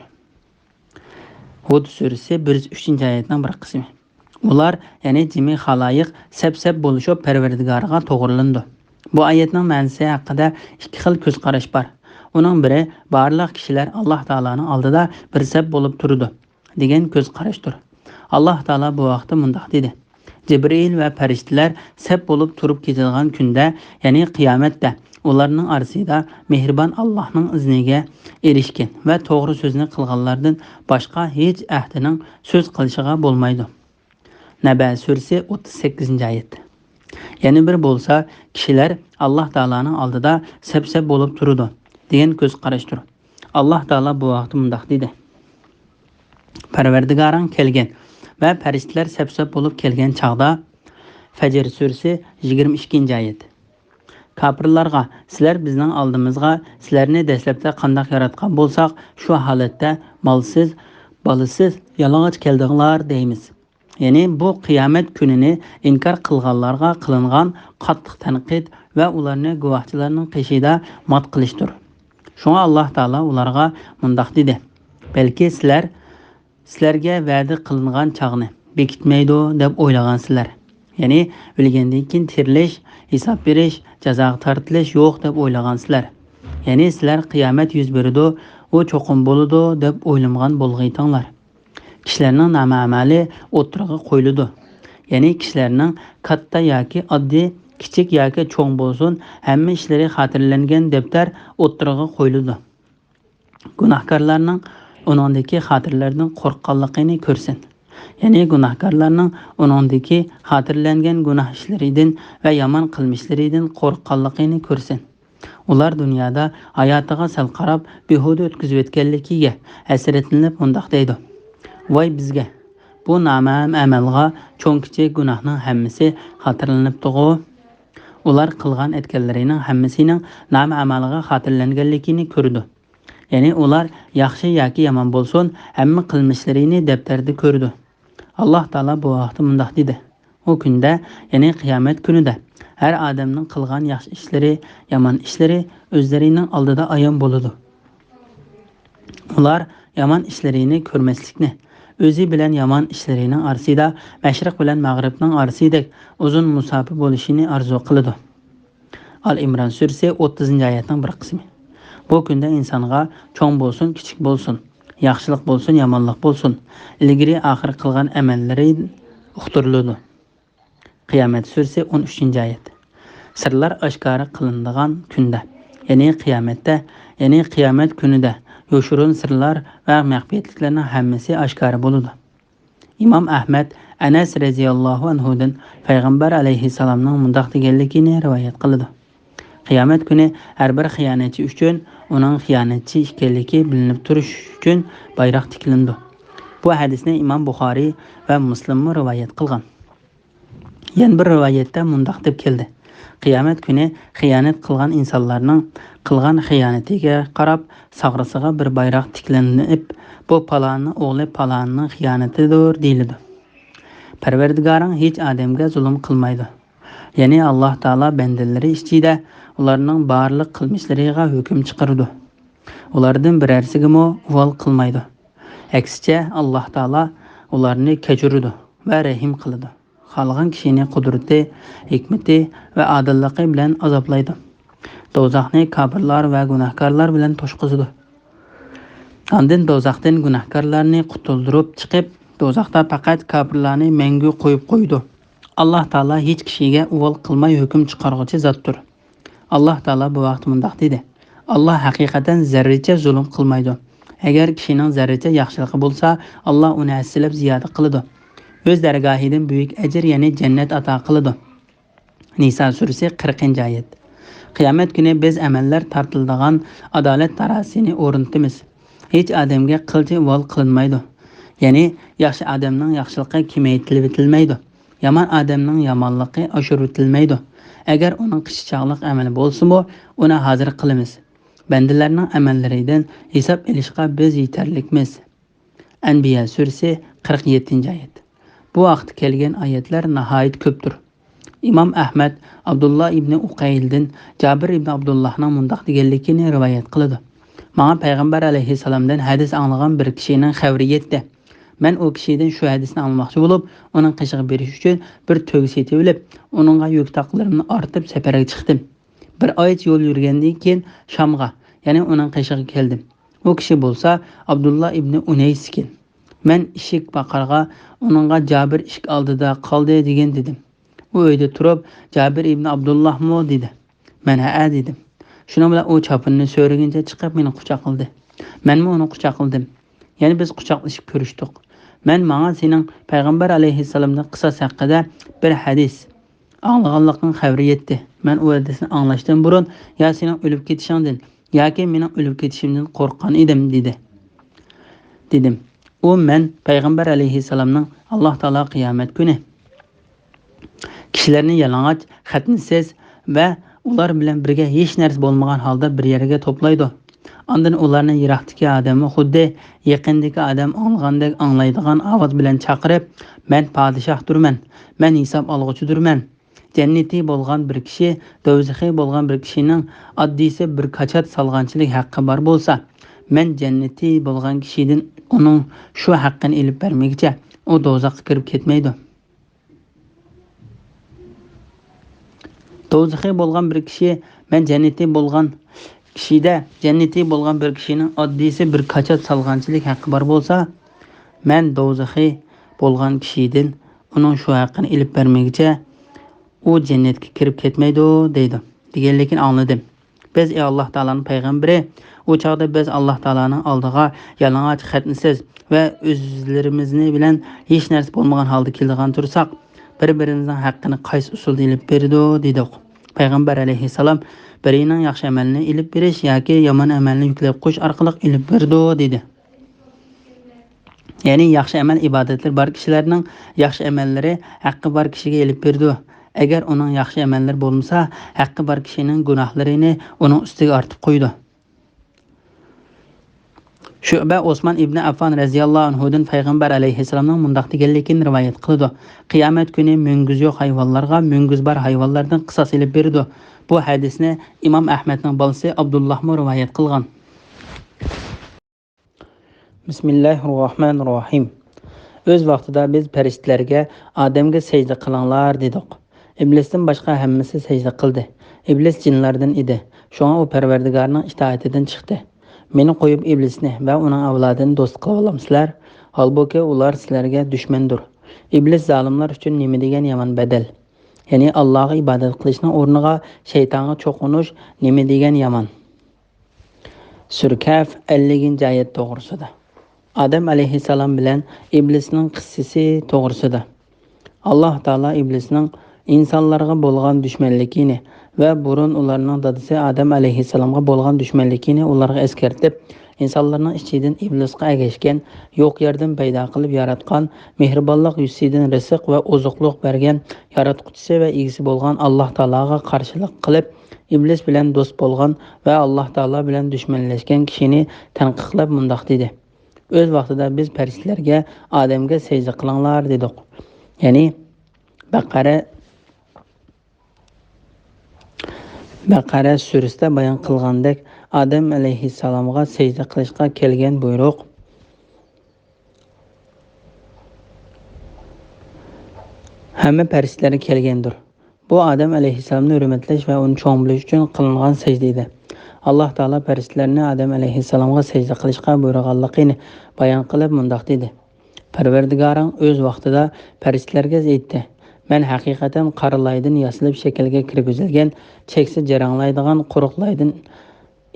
ھۇد سۈرىسى، بىر يۈز ئۈچىنچى ئايەتنىڭ بىر قىسمى. ئۇلار، يەنى جىمى خالايىق سەپ-سەپ بولۇشۇپ پەرۋەردىگارىغا توغرىلىنىدۇ. بۇ ئايەتنىڭ مەنىسى ھەققىدە ئىككى خىل كۆز قاراش بار. ئۇنىڭ بىرى، بارلىق كىشىلەر ئاللاھ تائالانىڭ ئالدىدا بىر سەپ بولۇپ تۇرىدۇ، دېگەن كۆز قاراشتۇر. ئاللاھ تائالا بۇ ھەقتە مۇنداق دېدى: جىبرىئىل ۋە پەرىشتىلەر سەپ بولۇپ تۇرۇپ كېتىدىغان كۈندە، يەنى قىيامەتتە، ئۇلارنىڭ ئارىسىدا مېھرىبان ئاللاھنىڭ ئىزنىگە ئېرىشكەن ۋە توغرا سۆزنى قىلغانلاردىن باشقا ھېچ ئەھدىنىڭ سۆز قىلىشىغا بولمايدۇ. نەبە سۈرىسى، ئوتتۇز سەككىزىنچى ئايەت. يەنە بىر بولسا، كىشىلەر ئاللاھ تائالانىڭ ئالدىدا سەپ-سەپ بولۇپ تۇرىدۇ، دېگەن كۆز قاراشتۇر. ئاللاھ تائالا بۇ ھەقتە مۇنداق دېدى: پەرۋەردىگارىڭ كەلگەن ۋە پەرىشتىلەر سەپ-سەپ بولۇپ كەلگەن چاغدا. فەجر سۈرىسى، يىگىرمە ئىككىنچى ئايەت. كاپىرلارغا، سىلەر بىزنىڭ ئالدىمىزغا سىلەرنى دەسلەپتە قانداق ياراتقان بولساق، شۇ ھالەتتە مالسىز، بالىسىز، يالىڭاچ كەلدىڭلار دەيمىز. يەنى بۇ قىيامەت كۈنىنى ئىنكار قىلغانلارغا قىلىنغان قاتتىق تەنقىد ۋە ئۇلارنى گۇۋاھچىلارنىڭ قېشىدا مات قىلىشتۇر. شۇڭا ئاللاھ تائالا ئۇلارغا مۇنداق دېدى: بەلكى سىلەر سىلەرگە ۋەدە قىلىنغان چاغنى بېكىتمەيدۇ دەپ ئويلىغانسىلەر. يەنى ئۆلگەندىن كېيىن تىرىلىش، ھېساب بېرىش، جازاغا تارتىلىش يوق دەپ ئويلىغانسىلەر. يەنى سىلەر قىيامەت يۈز بېرىدۇ، ئۇ چوقۇم بولىدۇ دەپ ئويلىمىغان بولغىيتىڭلار. كىشىلەرنىڭ نامە-ئەمەلى ئوتتۇرىغا قويۇلىدۇ. يەنى كىشىلەرنىڭ كاتتا ياكى ئاددىي، كىچىك ياكى چوڭ بولسۇن، ھەممە ئىشلىرى خاتىرىلەنگەن دەپتەر ئوتتۇرىغا قويۇلىدۇ. گۇناھكارلارنىڭ ئۇنىڭدىكى خاتىرىلەردىن قورققانلىقىنى كۆرسۇن. يەنى گۇناھكارلارنىڭ ئۇنىڭدىكى خاتىرىلەنگەن گۇناھ ئىشلىرىدىن ۋە يامان قىلمىشلىرىدىن قورققانلىقىنى كۆرسۇن. ئۇلار دۇنيادا ھاياتىغا سەل قاراپ، بىھۇدە ئۆتكۈزۈۋەتكەنلىكىگە ھەسرەتلىنىپ مۇنداق دەيدۇ: ۋاي بىزگە! بۇ نامەلۇم ئەمەلغا چوڭ-كىچىك گۇناھنىڭ ھەممىسى خاتىرىلىنىپتىغۇ! ئۇلار قىلغان-ئەتكەنلىرىنىڭ ھەممىسىنىڭ نامە-ئەمەلغا خاتىرىلەنگەنلىكىنى كۆرىدۇ. يەنى ئۇلار ياخشى ياكى يامان بولسۇن، ھەممە قىلمىشلىرىنى دەپتەردە كۆرىدۇ. ئاللاھ تائالا بۇ ھەقتە مۇنداق دېدى: ئۇ كۈندە، يەنى قىيامەت كۈنىدە، ھەر ئادەمنىڭ قىلغان ياخشى ئىشلىرى، يامان ئىشلىرى ئۆزلىرىنىڭ ئالدىدا ئايان بولىدۇ. ئۇلار يامان ئىشلىرىنى كۆرمەسلىكنى، ئۆزى بىلەن يامان ئىشلىرىنىڭ ئارىسىدا مەشرىق بىلەن مەغرىبنىڭ ئارىسىدەك ئۇزۇن مۇساپە بولۇشىنى ئارزۇ قىلىدۇ. ئال ئىمران سۈرىسى، ئوتتۇزىنچى ئايەتنىڭ بىر قىسمى. بۇ كۈندە ئىنسانغا چوڭ بولسۇن، كىچىك بولسۇن، ياخشىلىق بولسۇن، يامانلىق بولسۇن، ئىلگىرى ئاخىر قىلغان ئەمەللىرى ئۇقتۇرۇلىدۇ. قىيامەت سۈرىسى، ئون ئۈچىنچى ئايەت. سىرلار ئاشكارا قىلىنىدىغان كۈندە، يەنى قىيامەتتە، يەنى قىيامەت كۈنىدە يوشۇرۇن سىرلار ۋە مەخپىيەتلىكلەرنىڭ ھەممىسى ئاشكارا بولىدۇ. ئىمام ئەھمەد ئەنەس رەزىياللاھۇ ئەنھۇدىن پەيغەمبەر ئەلەيھىسسالامنىڭ مۇنداق دېگەنلىكىنى رىۋايەت قىلىدۇ: قىيامەت كۈنى ھەر بىر خىيانەتچى ئۈچۈن ئۇنىڭ خىيانەتچى ئىكەنلىكى بىلىنىپ تۇرۇش ئۈچۈن بايراق تىكلىنىدۇ. بۇ ھەدىسنى ئىمام بۇخارىي ۋە مۇسلىممۇ رىۋايەت قىلغان. يەنە بىر رىۋايەتتە مۇنداق دەپ كەلدى: قىيامەت كۈنى خىيانەت قىلغان ئىنسانلارنىڭ قىلغان خىيانىتىگە قاراپ، ساغرىسىغا بىر بايراق تىكلىنىپ، بۇ پالاننىڭ ئوغلى پالاننىڭ خىيانىتىدۇر دېيىلىدۇ. پەرۋەردىگارىڭ ھېچ ئادەمگە زۇلۇم قىلمايدۇ. يەنى ئاللاھ تائالا بەندىلىرى ئىچىدە ئۇلارنىڭ بارلىق قىلمىشلىرىغا ھۆكۈم چىقىرىدۇ. ئۇلاردىن بىرەرسىگىمۇ ئۇۋال قىلمايدۇ. ئەكسىچە، ئاللاھ تائالا ئۇلارنى كەچۈرىدۇ ۋە رەھىم قىلىدۇ. خالىغان كىشىنى قۇدرىتى، ھېكمىتى ۋە ئادىللىقى بىلەن ئازابلايدۇ. دوزاخنى كاپىرلار ۋە گۇناھكارلار بىلەن توشقۇزىدۇ. ئاندىن دوزاختىن گۇناھكارلارنى قۇتۇلدۇرۇپ چىقىپ، دوزاختا پەقەت كاپىرلارنى مەڭگۈ قويۇپ قويىدۇ. ئاللاھ تائالا ھېچ كىشىگە ئۇۋال قىلماي ھۆكۈم چىقارغۇچى زاتتۇر. ئاللاھ تائالا بۇ ھەقتە مۇنداق دېدى: ئاللاھ ھەقىقەتەن زەررىچە زۇلۇم قىلمايدۇ. ئەگەر كىشىنىڭ زەررىچە ياخشىلىقى بولسا، ئاللاھ ئۇنى ھەسسىلەپ زىيادە قىلىدۇ. ئۆز دەرگاھىدىن بۈيۈك ئەجىر، يەنى جەننەت ئاتا قىلىدۇ. نىسا سۈرىسى، قىرىقىنچى ئايەت. قىيامەت كۈنى بىز ئەمەللەر تارتىلىدىغان ئادالەت تارازىسىنى ئورنىتىمىز. ھېچ ئادەمگە قىلچە ئۇۋال قىلىنمايدۇ. يەنى ياخشى ئادەمنىڭ ياخشىلىقى كېمەيتىلىۋېتىلمەيدۇ. يامان ئادەمنىڭ يامانلىقى ئاشۇرۇۋېتىلمەيدۇ. ئەگەر ئۇنىڭ قىچا چاغلىق ئەمەلى بولسىمۇ، ئۇنى ھازىر قىلىمىز. بەندىلەرنىڭ ئەمەللىرىدىن ھېساب ئېلىشقا بىز يېتەرلىكمىز. ئەنبىيا سۈرىسى، قىرىق يەتتىنچى ئايەت. بۇ ھەقتە كەلگەن ئايەتلەر ناھايىتى كۆپتۇر. ئىمام ئەھمەد ئابدۇللا ئىبنى ئۇقەيلدىن جابىر ئىبنى ئابدۇللاھنىڭ مۇنداق دېگەنلىكىنى رىۋايەت قىلىدۇ: ماڭا پەيغەمبەر ئەلەيھىسسالامدىن ھەدىس ئاڭلىغان بىر كىشىنىڭ خەۋىرى يەتتى. مەن ئۇ كىشىدىن شۇ ھەدىسنى ئاڭلىماقچى بولۇپ، ئۇنىڭ قېشىغا بېرىش ئۈچۈن بىر تۆگە سېتىۋېلىپ، ئۇنىڭغا يۈك تاقلىرىمنى ئارتىپ سەپەرگە چىقتىم. بىر ئايچە يول يۈرگەندىن كېيىن شامغا، يەنى ئۇنىڭ قېشىغا كەلدىم. ئۇ كىشى بولسا ئابدۇللا ئىبنى ئۇنەيس ئىكەن. مەن ئىشىك باقارغا، ئۇنىڭغا جابىر ئىشىك ئالدىدا قالدى دېگىن دېدىم. ئۇ ئۆيدە تۇرۇپ، جابىر ئىبنى ئابدۇللاھمۇ دېدى. مەن ھەئە دېدىم. شۇنىڭ بىلەن ئۇ چاپىنىنى سۆرىگىنىچە چىقىپ مېنى قۇچاقلىدى. مەنمۇ ئۇنى قۇچاقلىدىم. يەنە بىز قۇچاقلىشىپ كۆرۈشتۇق. مەن ماڭا سېنىڭ پەيغەمبەر ئەلەيھىسسالامدىن قىساس ھەققىدە بىر ھەدىس ئاڭلىغانلىقىڭ خەۋىرى يەتتى. مەن ئۇ ھەدىسنى ئاڭلاشتىن بۇرۇن يا سېنىڭ ئۆلۈپ كېتىشىڭدىن ياكى مېنىڭ ئۆلۈپ كېتىشىمدىن قورققان ئىدىم، دېدى. دېدىم. ئۇ مەن پەيغەمبەر ئەلەيھىسسالامنىڭ، ئاللاھ تائالا قىيامەت كۈنى كىشىلەرنى يالىڭاچ، خەتنىسىز ۋە ئۇلار بىلەن بىرگە ھېچ نەرسە بولمىغان ھالدا بىر يەرگە توپلايدۇ. ئاندىن ئۇلارنى يىراقتىكى ئادەممۇ خۇددى يېقىندىكى ئادەم ئاڭلىغاندەك ئاڭلايدىغان ئاۋاز بىلەن چاقىرىپ، مەن پادىشاھدۇرمەن، مەن ھېساب ئالغۇچىدۇرمەن. جەننىتى بولغان بىر كىشى، دوزىخى بولغان بىر كىشىنىڭ ئاددىيسى بىر كاچات سالغانچىلىك ھەققى بار بولسا، مەن جەننىتى بولغان كىشىدىن ئۇنىڭ شۇ ھەققىنى ئېلىپ بەرمىگۈچە ئۇ دوزاخقا كىرىپ كەتمەيدۇ. دوزىخى بولغان بىر كىشى، مەن جەننىتى بولغان كىشىدە، جەننىتى بولغان بىر كىشىنىڭ ئاددىيسى بىر كاچات سالغانچىلىك ھەققى بار بولسا، مەن دوزىخى بولغان كىشىدىن ئۇنىڭ شۇ ھەققىنى ئېلىپ بەرمىگۈچە ئۇ جەننەتكە كىرىپ كەتمەيدۇ، دەيدۇ. دېگەنلىكىنى ئاڭلىدىم. بىز، ئى ئاللاھ تائالانىڭ پەيغەمبىرى، ئۇ چاغدا بىز ئاللاھ تائالانىڭ ئالدىغا يالىڭاچ، خەتنىسىز ۋە ئۆزلىرىمىزنى بىلەن ھېچ نەرسە بولمىغان ھالدا كېلىدىغان تۇرساق، بىر-بىرىمىزنىڭ ھەققىنى قايسى ئۇسۇلدا ئېلىپ بېرىدۇ؟ دېدۇق. پەيغەمبەر ئەلەيھىسسالام، بىرىنىڭ ياخشى ئەمەلنى ئېلىپ بېرىش ياكى يامان ئەمەلنى يۈكلەپ قويۇش ئارقىلىق ئېلىپ بېرىدۇ، دېدى. يەنى ياخشى ئەمەل ئىبادەتلىرى بار كىشىلەرنىڭ ياخشى ئەمەللىرى ھەققى بار كىشىگە ئېلىپ بېرىدۇ. ئەگەر ئۇنىڭ ياخشى ئەمەللىرى بولمىسا، ھەققى بار كىشىنىڭ گۇناھلىرىنى ئۇنىڭ ئۈستىگە ئارتىپ قويىدۇ. شۇئبە ئوسمان ئىبنى ئەففان رەزىياللاھۇ ئەنھۇدىن پەيغەمبەر ئەلەيھىسسالامنىڭ مۇنداق دېگەنلىكىنى رىۋايەت قىلىدۇ: قىيامەت كۈنى مۈڭگۈزى يوق ھايۋانلارغا مۈڭگۈزى بار ھايۋانلاردىن قىساس ئېلىپ بېرىدۇ. بۇ ھەدىسنى ئىمام ئەھمەدنىڭ بالىسى ئابدۇللاھمۇ رىۋايەت قىلغان. بىسمىللاھىررەھمانىررەھىم. ئۆز ۋاقتىدا بىز پەرىشتىلەرگە، ئادەمگە سەجدە قىلىڭلار، دېدۇق. ئىبلىستىن باشقا ھەممىسى سەجدە قىلدى. ئىبلىس جىنلاردىن ئىدى. شۇڭا ئۇ پەرۋەردىگارىنىڭ ئىتائىتىدىن چىقتى. مېنى قويۇپ ئىبلىسنى ۋە ئۇنىڭ ئەۋلادىنى دوست قىلىۋالامسىلەر؟ ھالبۇكى، ئۇلار سىلەرگە دۈشمەندۇر. ئىبلىس زالىملار ئۈچۈن نېمە دېگەن يامان بەدەل! يەنى ئاللاغا ئىبادەت قىلىشنىڭ ئورنىغا شەيتانغا چوقۇنۇش نېمە دېگەن يامان! سۈرە كەھف، ئەللىكىنچى ئايەت توغرىسىدا. ئادەم ئەلەيھىسسالام بىلەن ئىبلىسنىڭ قىسسىسى توغرىسىدا. ئاللاھ تائالا ئىبلىسنىڭ ئىنسانلارغا بولغان دۈشمەنلىكىنى ۋە بۇرۇن ئۇلارنىڭ دادىسى ئادەم ئەلەيھىسسالامغا بولغان دۈشمەنلىكىنى ئۇلارغا ئەسكەرتىپ، ئىنسانلارنىڭ ئىچىدىن ئىبلىسقا ئەگەشكەن، يوق يەردىن پەيدا قىلىپ ياراتقان، مېھرىبانلىق يۈزىسىدىن رىزىق ۋە ئوزۇقلۇق بەرگەن ياراتقۇچىسى ۋە ئىگىسى بولغان ئاللاھ تائالاغا قارشىلىق قىلىپ، ئىبلىس بىلەن دوست بولغان ۋە ئاللاھ تائالا بىلەن دۈشمەنلەشكەن كىشىنى تەنقىدلەپ مۇنداق دېدى: ئۆز ۋاقتىدا بىز پەرىشتىلەرگە، ئادەمگە سەجدە قىلىڭلار، دېدۇق. يەنى بەقەرە، بەقەرە سۈرىسىدە بايان قىلغاندەك، ئادەم ئەلەيھىسسالامغا سەجدە قىلىشقا كەلگەن بۇيرۇق ھەممە پەرىشتىلەرگە كەلگەندۇر. بۇ ئادەم ئەلەيھىسسالامنى ھۆرمەتلەش ۋە ئۇنى چوڭ بىلىش ئۈچۈن قىلىنغان سەجدە ئىدى. ئاللاھ تائالا پەرىشتىلەرنى ئادەم ئەلەيھىسسالامغا سەجدە قىلىشقا بۇيرۇغانلىقىنى بايان قىلىپ مۇنداق دېدى: پەرۋەردىگارىڭ ئۆز ۋاقتىدا پەرىشتىلەرگە ئېيتتى: مەن ھەقىقەتەن قارا لايدىن ياسىلىپ شەكىلگە كىرگۈزۈلگەن، چەكسە جاراڭلايدىغان قۇرۇق لايدىن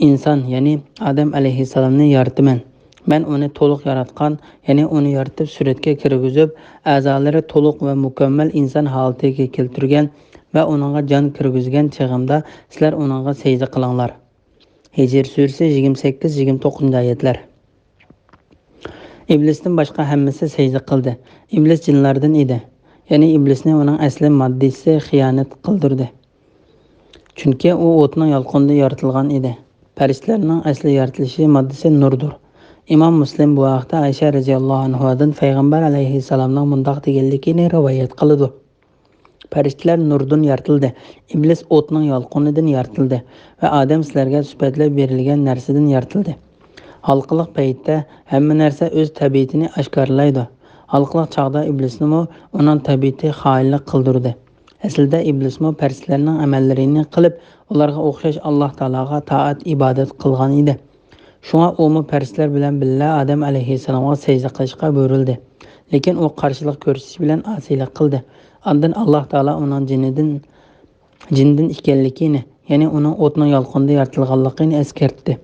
ئىنسان، يەنى ئادەم ئەلەيھىسسالامنى يارىتىمەن. مەن ئۇنى تولۇق ياراتقان، يەنى ئۇنى يارىتىپ سۈرەتكە كىرگۈزۈپ، ئەزالىرى تولۇق ۋە مۇكەممەل ئىنسان ھالىتىگە كەلتۈرگەن ۋە ئۇنىڭغا جان كىرگۈزگەن چېغىمدا سىلەر ئۇنىڭغا سەجدە قىلىڭلار. ھىجر سۈرىسى يىگىرمە سەككىز، يىگىرمە توققۇزىنچى ئايەتلەر. ئىبلىستىن باشقا ھەممىسى سەجدە قىلدى. ئىبلىس جىنلاردىن ئىدى. يەنى ئىبلىسنى ئۇنىڭ ئەسلى ماددىسى خىيانەت قىلدۇردى. چۈنكى ئۇ ئوتنىڭ يالقۇنىدا يارىتىلغان ئىدى. پەرىشتىلەرنىڭ ئەسلى يارىتىلىشى ماددىسى نۇردۇر. ئىمام مۇسلىم بۇ ھەقتە ئائىشە رەزىياللاھۇ ئەنھادىن پەيغەمبەر ئەلەيھىسسالامنىڭ مۇنداق دېگەنلىكىنى رىۋايەت قىلىدۇ: پەرىشتىلەر نۇردىن يارىتىلدى، ئىبلىس ئوتنىڭ يالقۇنىدىن يارىتىلدى ۋە ئادەم سىلەرگە سۈپەتلەپ بېرىلگەن نەرسىدىن يارىتىلدى. ھالقىلىق پەيتتە ھەممە نەرسە ئۆز تەبىئىتىنى ئاشكارىلايدۇ. ھالقىلىق چاغدا ئىبلىسنىمۇ ئۇنىڭ تەبىئىتى خائىنلىق قىلدۇردى. ئەسلىدە ئىبلىسمۇ پەرىشتىلەرنىڭ ئەمەللىرىنى قىلىپ، ئۇلارغا ئوخشاش ئاللاھ تائالاغا تائەت، ئىبادەت قىلغان ئىدى. شۇڭا ئۇمۇ پەرىشتىلەر بىلەن بىللە ئادەم ئەلەيھىسسالامغا سەجدە قىلىشقا بۇيرۇلدى. لېكىن ئۇ قارشىلىق كۆرسىتىش بىلەن ئاسىيلىق قىلدى. ئاندىن ئاللاھ تائالا ئۇنىڭ جىنىدىن، جىندىن ئىكەنلىكىنى، يەنى ئۇنىڭ ئوتنىڭ يالقۇنىدا يارىتىلغانلىقىنى ئەسكەرتتى.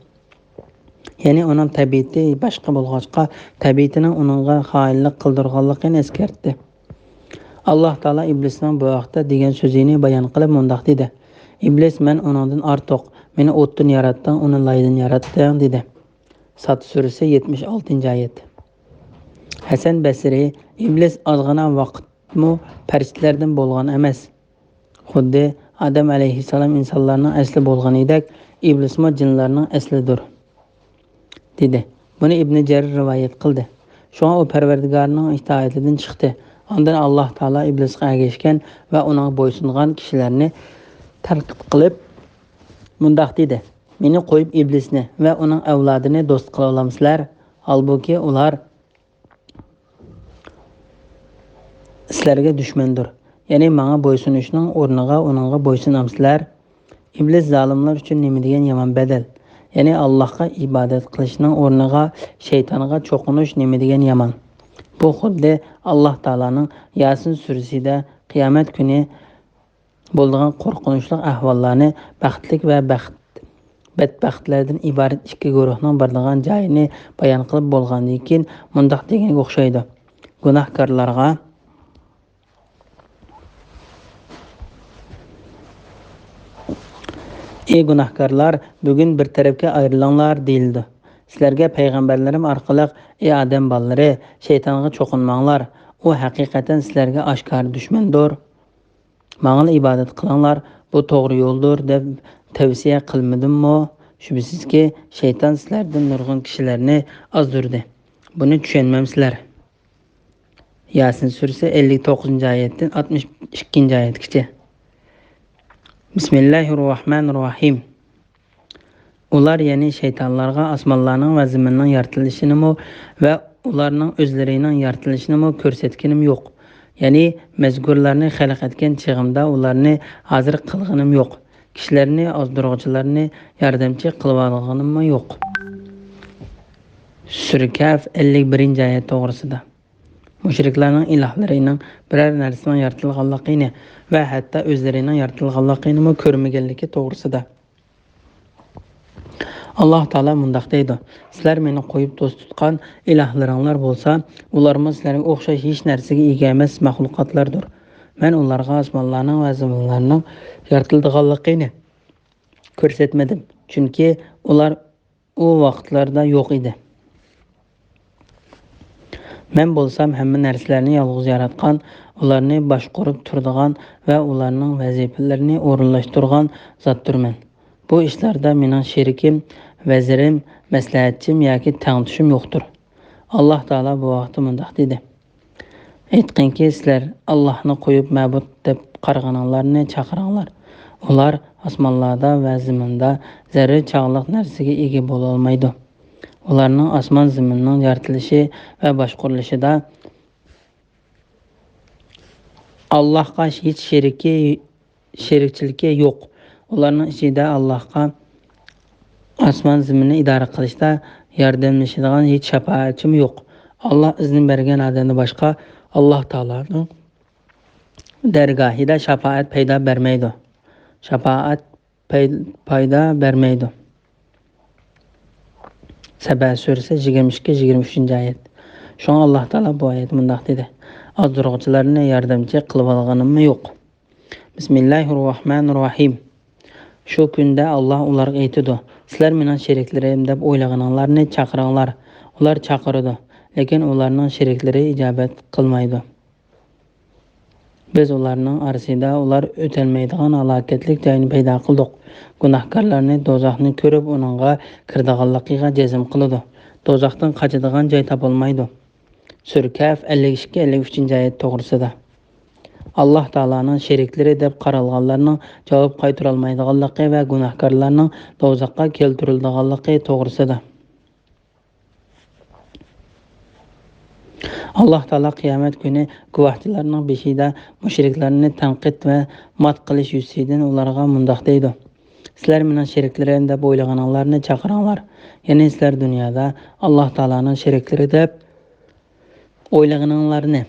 يەنى ئۇنىڭ تەبىئىتى باشقا بولغاچقا، تەبىئىتىنىڭ ئۇنىڭغا خائىنلىق قىلدۇرغانلىقىنى ئەسكەرتتى. ئاللاھ تائالا ئىبلىسنىڭ بۇ ھەقتە دېگەن سۆزىنى بايان قىلىپ مۇنداق دېدى: «ئىبلىس، مەن ئۇنىڭدىن ئارتۇق، مېنى ئوتتىن ياراتتىڭ، ئۇنى لايدىن ياراتتىڭ» دېدى. ساد سۈرىسى، يەتمىش ئالتىنچى ئايەت. ھەسەن بەسرى: ئىبلىس ئازغىنا ۋاقىتمۇ پەرىشتىلەردىن بولغان ئەمەس. خۇددى ئادەم ئەلەيھىسسالام ئىنسانلارنىڭ ئەسلى بولغىنىدەك، ئىبلىسمۇ جىنلارنىڭ ئەسلىدۇر، دېدى. بۇنى ئىبنى جەرىر رىۋايەت قىلدى. شۇڭا ئۇ پەرۋەردىگارىنىڭ ئىتائىتىدىن چىقتى. ئاندىن ئاللاھ تائالا ئىبلىسقا ئەگەشكەن ۋە ئۇنىڭغا بويسۇنغان كىشىلەرنى تەنقىد قىلىپ مۇنداق دېدى: «مېنى قويۇپ ئىبلىسنى ۋە ئۇنىڭ ئەۋلادىنى دوست قىلالامسىلەر؟ ھالبۇكى، ئۇلار سىلەرگە دۈشمەندۇر. يەنى ماڭا بويسۇنۇشنىڭ ئورنىغا ئۇنىڭغا بويسۇنامسىلەر؟» ئىبلىس زالىملار ئۈچۈن نېمە دېگەن يامان بەدەل! يەنى ئاللاھقا ئىبادەت قىلىشنىڭ ئورنىغا شەيتانغا چوقۇنۇش نېمە دېگەن يامان! بۇ خۇددى ئاللاھ تائالانىڭ ياسىن سۈرىسىدە قىيامەت كۈنى بولىدىغان قورقۇنچلۇق ئەھۋاللارنى، بەختلىك ۋە بەخت-، بەتبەختلەردىن ئىبارەت ئىككى گۇرۇھنىڭ بارىدىغان جايىنى بايان قىلىپ بولغاندىن كېيىن، مۇنداق دېگەنگە ئوخشايدۇ: «گۇناھكارلارغا، ئى گۇناھكارلار، بۈگۈن بىر تەرەپكە ئايرىلىڭلار» دېيىلىدۇ. سىلەرگە پەيغەمبەرلىرىم ئارقىلىق: «ئى ئادەم بالىلىرى، شەيتانغا چوقۇنماڭلار، ئۇ ھەقىقەتەن سىلەرگە ئاشكارا دۈشمەندۇر. ماڭىلا ئىبادەت قىلىڭلار، بۇ توغرا يولدۇر» دەپ تەۋسىيە قىلمىدىممۇ؟ شۈبھىسىزكى، شەيتان سىلەردىن نۇرغۇن كىشىلەرنى ئازدۇردى. بۇنى چۈشەنمەمسىلەر؟ ياسىن سۈرىسى، ئەللىك توققۇزىنچى ئايەتتىن ئاتمىش ئىككىنچى ئايەتكىچە. بىسمىللاھىررەھمانىررەھىم. ئۇلار، يەنى شەيتانلارغا ئاسمانلارنىڭ ۋە زېمىننىڭ يارىتىلىشىنىمۇ ۋە ئۇلارنىڭ ئۆزلىرىنىڭ يارىتىلىشىنىمۇ كۆرسەتكىنىم يوق. يەنى مەزكۇرلارنى خەلق ئەتكەن چېغىمدا ئۇلارنى ھازىر قىلغىنىم يوق. كىشىلەرنى ئازدۇرغۇچىلارنى ياردەمچى قىلىۋالغىنىممۇ يوق. سۈرە كەھف، ئەللىك بىرىنچى ئايەت توغرىسىدا. مۇشرىكلارنىڭ ئىلاھلىرىنىڭ بىرەر نەرسىنىڭ يارىتىلغانلىقىنى ۋە ھەتتا ئۆزلىرىنىڭ يارىتىلغانلىقىنىمۇ كۆرمىگەنلىكى توغرىسىدا. ئاللاھ تائالا مۇنداق دەيدۇ: «سىلەر مېنى قويۇپ دوست تۇتقان ئىلاھلىرىڭلار بولسا، ئۇلارمۇ سىلەرگە ئوخشاش ھېچ نەرسىگە ئىگە ئەمەس مەخلۇقاتلاردۇر. مەن ئۇلارغا ئاسمانلارنىڭ ۋە زېمىنلارنىڭ يارىتىلىدىغانلىقىنى كۆرسەتمىدىم، چۈنكى ئۇلار ئۇ ۋاقىتلاردا يوق ئىدى. مەن بولسام ھەممە نەرسىلەرنى يالغۇز ياراتقان، ئۇلارنى باشقۇرۇپ تۇرىدىغان ۋە ئۇلارنىڭ ۋەزىپىلىرىنى ئورۇنلاشتۇرغان زاتتۇرمەن. بۇ ئىشلاردا مېنىڭ شېرىكىم، ۋەزىرىم، مەسلىھەتچىم ياكى تەڭتۇشۇم يوقتۇر.» ئاللاھ تائالا بۇ ھەقتە مۇنداق دېدى: «ئېيتقىنكى، سىلەر ئاللاھنى قويۇپ مەبۇد دەپ قارىغىنىڭلارنى چاقىرىڭلار. ئۇلار ئاسمانلاردا ۋە زېمىندا زەررە چاغلىق نەرسىگە ئىگە بولالمايدۇ. ئۇلارنىڭ ئاسمان زېمىننىڭ يارىتىلىشى ۋە باشقۇرۇلۇشىدا ئاللاھقا ھېچ شېرىكى، شېرىكچىلىكى يوق. ئۇلارنىڭ ئىچىدە ئاللاھقا ئاسمان زېمىننى ئىدارە قىلىشتا ياردەملىشىدىغان ھېچ شاپائەتچىمۇ يوق. ئاللاھ ئىزنى بەرگەن ئادەمدىن باشقا ئاللاھ تائالانىڭ دەرگاھىدا شاپائەت پەيدا بەرمەيدۇ. شاپائەت پەي-، پايدا بەرمەيدۇ.» سەبە سۈرىسى، يىگىرمە ئىككى، يىگىرمە ئۈچىنچى ئايەت. شۇڭا ئاللاھ تائالا بۇ ئايەتتە مۇنداق دېدى: «ئازدۇرغۇچىلارنى ياردەمچى قىلىۋالغىنىممۇ يوق.» بىسمىللاھىررەھمانىررەھىم. شۇ كۈندە ئاللاھ ئۇلارغا ئېيتىدۇ: «سىلەر مېنىڭ شېرىكلىرىم دەپ ئويلىغىنىڭلارنى چاقىرىڭلار.» ئۇلار چاقىرىدۇ، لېكىن ئۇلارنىڭ شېرىكلىرى ئىجابەت قىلمايدۇ. بىز ئۇلارنىڭ ئارىسىدا ئۇلار ئۆتەلمەيدىغان ھالاكەتلىك جاينى پەيدا قىلدۇق. گۇناھكارلارنى دوزاخنى كۆرۈپ، ئۇنىڭغا كىرىدىغانلىقىغا جەزم قىلىدۇ. دوزاختىن قاچىدىغان جاي تاپالمايدۇ. سۈرە كەھف، ئەللىك ئىككى، ئەللىك ئۈچىنچى ئايەت توغرىسىدا. ئاللاھ تائالانىڭ شېرىكلىرى دەپ قارالغانلارنىڭ جاۋاب قايتۇرالمايدىغانلىقى ۋە گۇناھكارلارنىڭ دوزاخقا كەلتۈرۈلىدىغانلىقى توغرىسىدا. ئاللاھ تائالا قىيامەت كۈنى گۇۋاھچىلارنىڭ بېشىدا مۇشرىكلارنى تەنقىد ۋە مات قىلىش يۈزىسىدىن ئۇلارغا مۇنداق دەيدۇ: سىلەر مېنىڭ شېرىكلىرىم دەپ ئويلىغىنىڭلارنى چاقىرىڭلار. يەنى سىلەر دۇنيادا ئاللاھ تائالانىڭ شېرىكلىرى دەپ ئويلىغىنىڭلارنى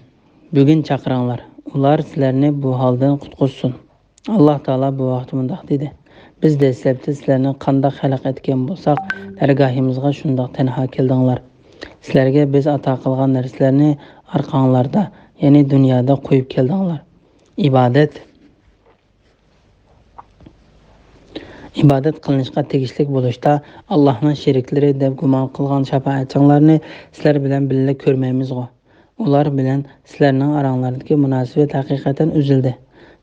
بۈگۈن چاقىرىڭلار. ئۇلار سىلەرنى بۇ ھالدىن قۇتقۇزسۇن. ئاللاھ تائالا بۇ ھەقتە مۇنداق دېدى: بىز دەسلەپتە سىلەرنى قانداق خەلق ئەتكەن بولساق، دەرگاھىمىزغا شۇنداق تەنھا كەلدىڭلار. سىلەرگە بىز ئاتا قىلغان نەرسىلەرنى ئارقاڭلاردا، يەنى دۇنيادا قويۇپ كەلدىڭلار. ئىبادەت، ئىبادەت قىلىنىشقا تېگىشلىك بولۇشتا ئاللاھنىڭ شېرىكلىرى دەپ گۇمان قىلغان شاپائەتچىڭلارنى سىلەر بىلەن بىللە كۆرمەيمىزغۇ؟ ئۇلار بىلەن سىلەرنىڭ ئاراڭلاردىكى مۇناسىۋەت ھەقىقەتەن ئۈزۈلدى.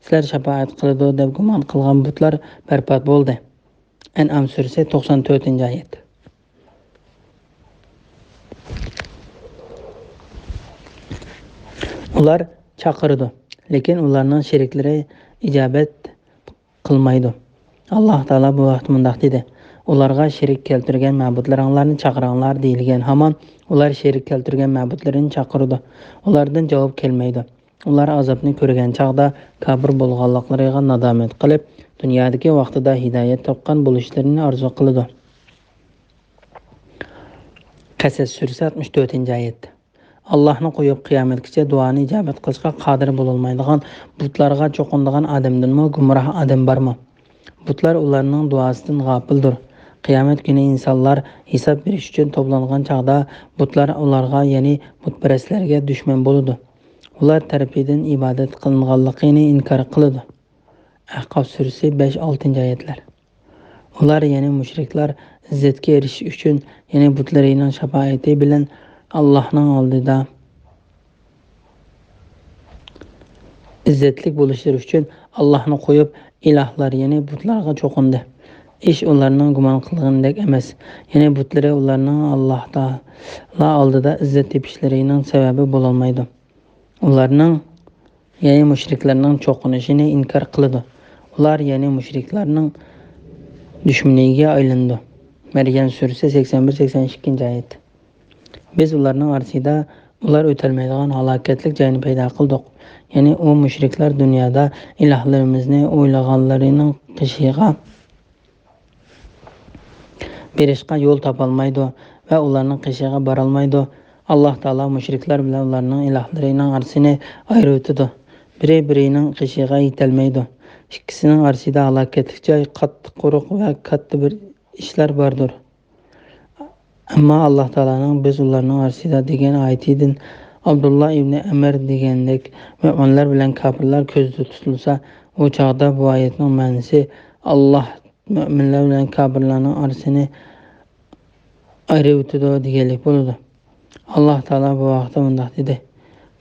سىلەر شاپائەت قىلىدۇ دەپ گۇمان قىلغان بۇتلار بەربات بولدى. ئەنئام سۈرىسى، توقسان تۆتىنچى ئايەت. ئۇلار چاقىرىدۇ، لېكىن ئۇلارنىڭ شېرىكلىرى ئىجابەت قىلمايدۇ. ئاللاھ تائالا بۇ ھەقتە مۇنداق دېدى: ئۇلارغا شېرىك كەلتۈرگەن مەبۇدلىرىڭلارنى چاقىرىڭلار دېيىلگەن ھامان، ئۇلار شېرىك كەلتۈرگەن مەبۇدلىرىنى چاقىرىدۇ. ئۇلاردىن جاۋاب كەلمەيدۇ. ئۇلار ئازابنى كۆرگەن چاغدا كاپىر بولغانلىقلىرىغا نادامەت قىلىپ، دۇنيادىكى ۋاقتىدا ھىدايەت تاپقان بولۇشلىرىنى ئارزۇ قىلىدۇ. قەسەس سۈرىسى، ئاتمىش تۆتىنچى ئايەت. ئاللاھنى قويۇپ، قىيامەتكىچە دۇئانى ئىجابەت قىلىشقا قادىر بولالمايدىغان بۇتلارغا چوقۇنىدىغان ئادەمدىنمۇ گۇمراھ ئادەم بارمۇ؟ بۇتلار ئۇلارنىڭ دۇئاسىدىن غاپىلدۇر. قىيامەت كۈنى ئىنسانلار ھېساب بېرىش ئۈچۈن توپلانغان چاغدا، بۇتلار ئۇلارغا، يەنى بۇتپەرەسلەرگە دۈشمەن بولىدۇ. ئۇلار تەرىپىدىن ئىبادەت قىلىنغانلىقىنى ئىنكار قىلىدۇ. ئەھقاف سۈرىسى، بەش، ئالتىنچى ئايەتلەر. ئۇلار، يەنى مۇشرىكلار، ئىززەتكە ئېرىشىش ئۈچۈن، يەنى بۇتلىرىنىڭ شاپائىتى بىلەن ئاللاھنىڭ ئالدىدا ئىززەتلىك بولۇشلىرى ئۈچۈن ئاللاھنى قويۇپ، ئىلاھلار، يەنى بۇتلارغا چوقۇندى. ئىش ئۇلارنىڭ گۇمان قىلغىنىدەك ئەمەس. يەنى بۇتلىرى ئۇلارنىڭ ئاللاھ تائالا ئالدىدا ئىززەت تېپىشلىرىنىڭ سەۋەبى بولالمايدۇ. ئۇلارنىڭ، يەنى مۇشرىكلارنىڭ چوقۇنۇشىنى ئىنكار قىلىدۇ. ئۇلار، يەنى مۇشرىكلارنىڭ دۈشمىنىگە ئايلىنىدۇ. مەريەم سۈرىسى، سەكسەن بىر، سەكسەن ئىككىنچى ئايەت. بىز ئۇلارنىڭ ئارىسىدا ئۇلار ئۆتەلمەيدىغان ھالاكەتلىك جاينى پەيدا قىلدۇق. يەنى ئۇ مۇشرىكلار دۇنيادا ئىلاھلىرىمىزنى ئويلىغانلىرىنىڭ قېشىغا بېرىشقا يول تاپالمايدۇ ۋە ئۇلارنىڭ قېشىغا بارالمايدۇ. ئاللاھ تائالا مۇشرىكلار بىلەن ئۇلارنىڭ ئىلاھلىرىنىڭ ئارىسىنى ئايرىۋېتىدۇ. بىرى بىرىنىڭ قېشىغا يېتەلمەيدۇ. ئىككىسىنىڭ ئارىسىدا ھالاكەتلىك جاي، قاتتىق قورۇق ۋە كاتتا بىر ئىشلار باردۇر. ئەمما ئاللاھ تائالانىڭ «بىز ئۇلارنىڭ ئارىسىدا» دېگەن ئايىتىدىن ئابدۇللا ئىبنى ئەمر دېگەندەك مۆمىنلەر بىلەن كاپىرلار كۆزدە تۇتۇلسا، ئۇ چاغدا بۇ ئايەتنىڭ مەنىسى ئاللاھ مۆمىنلەر بىلەن كاپىرلارنىڭ ئارىسىنى ئايرىۋېتىدۇ دېگەنلىك بولىدۇ. ئاللاھ تائالا بۇ ھەقتە مۇنداق دېدى: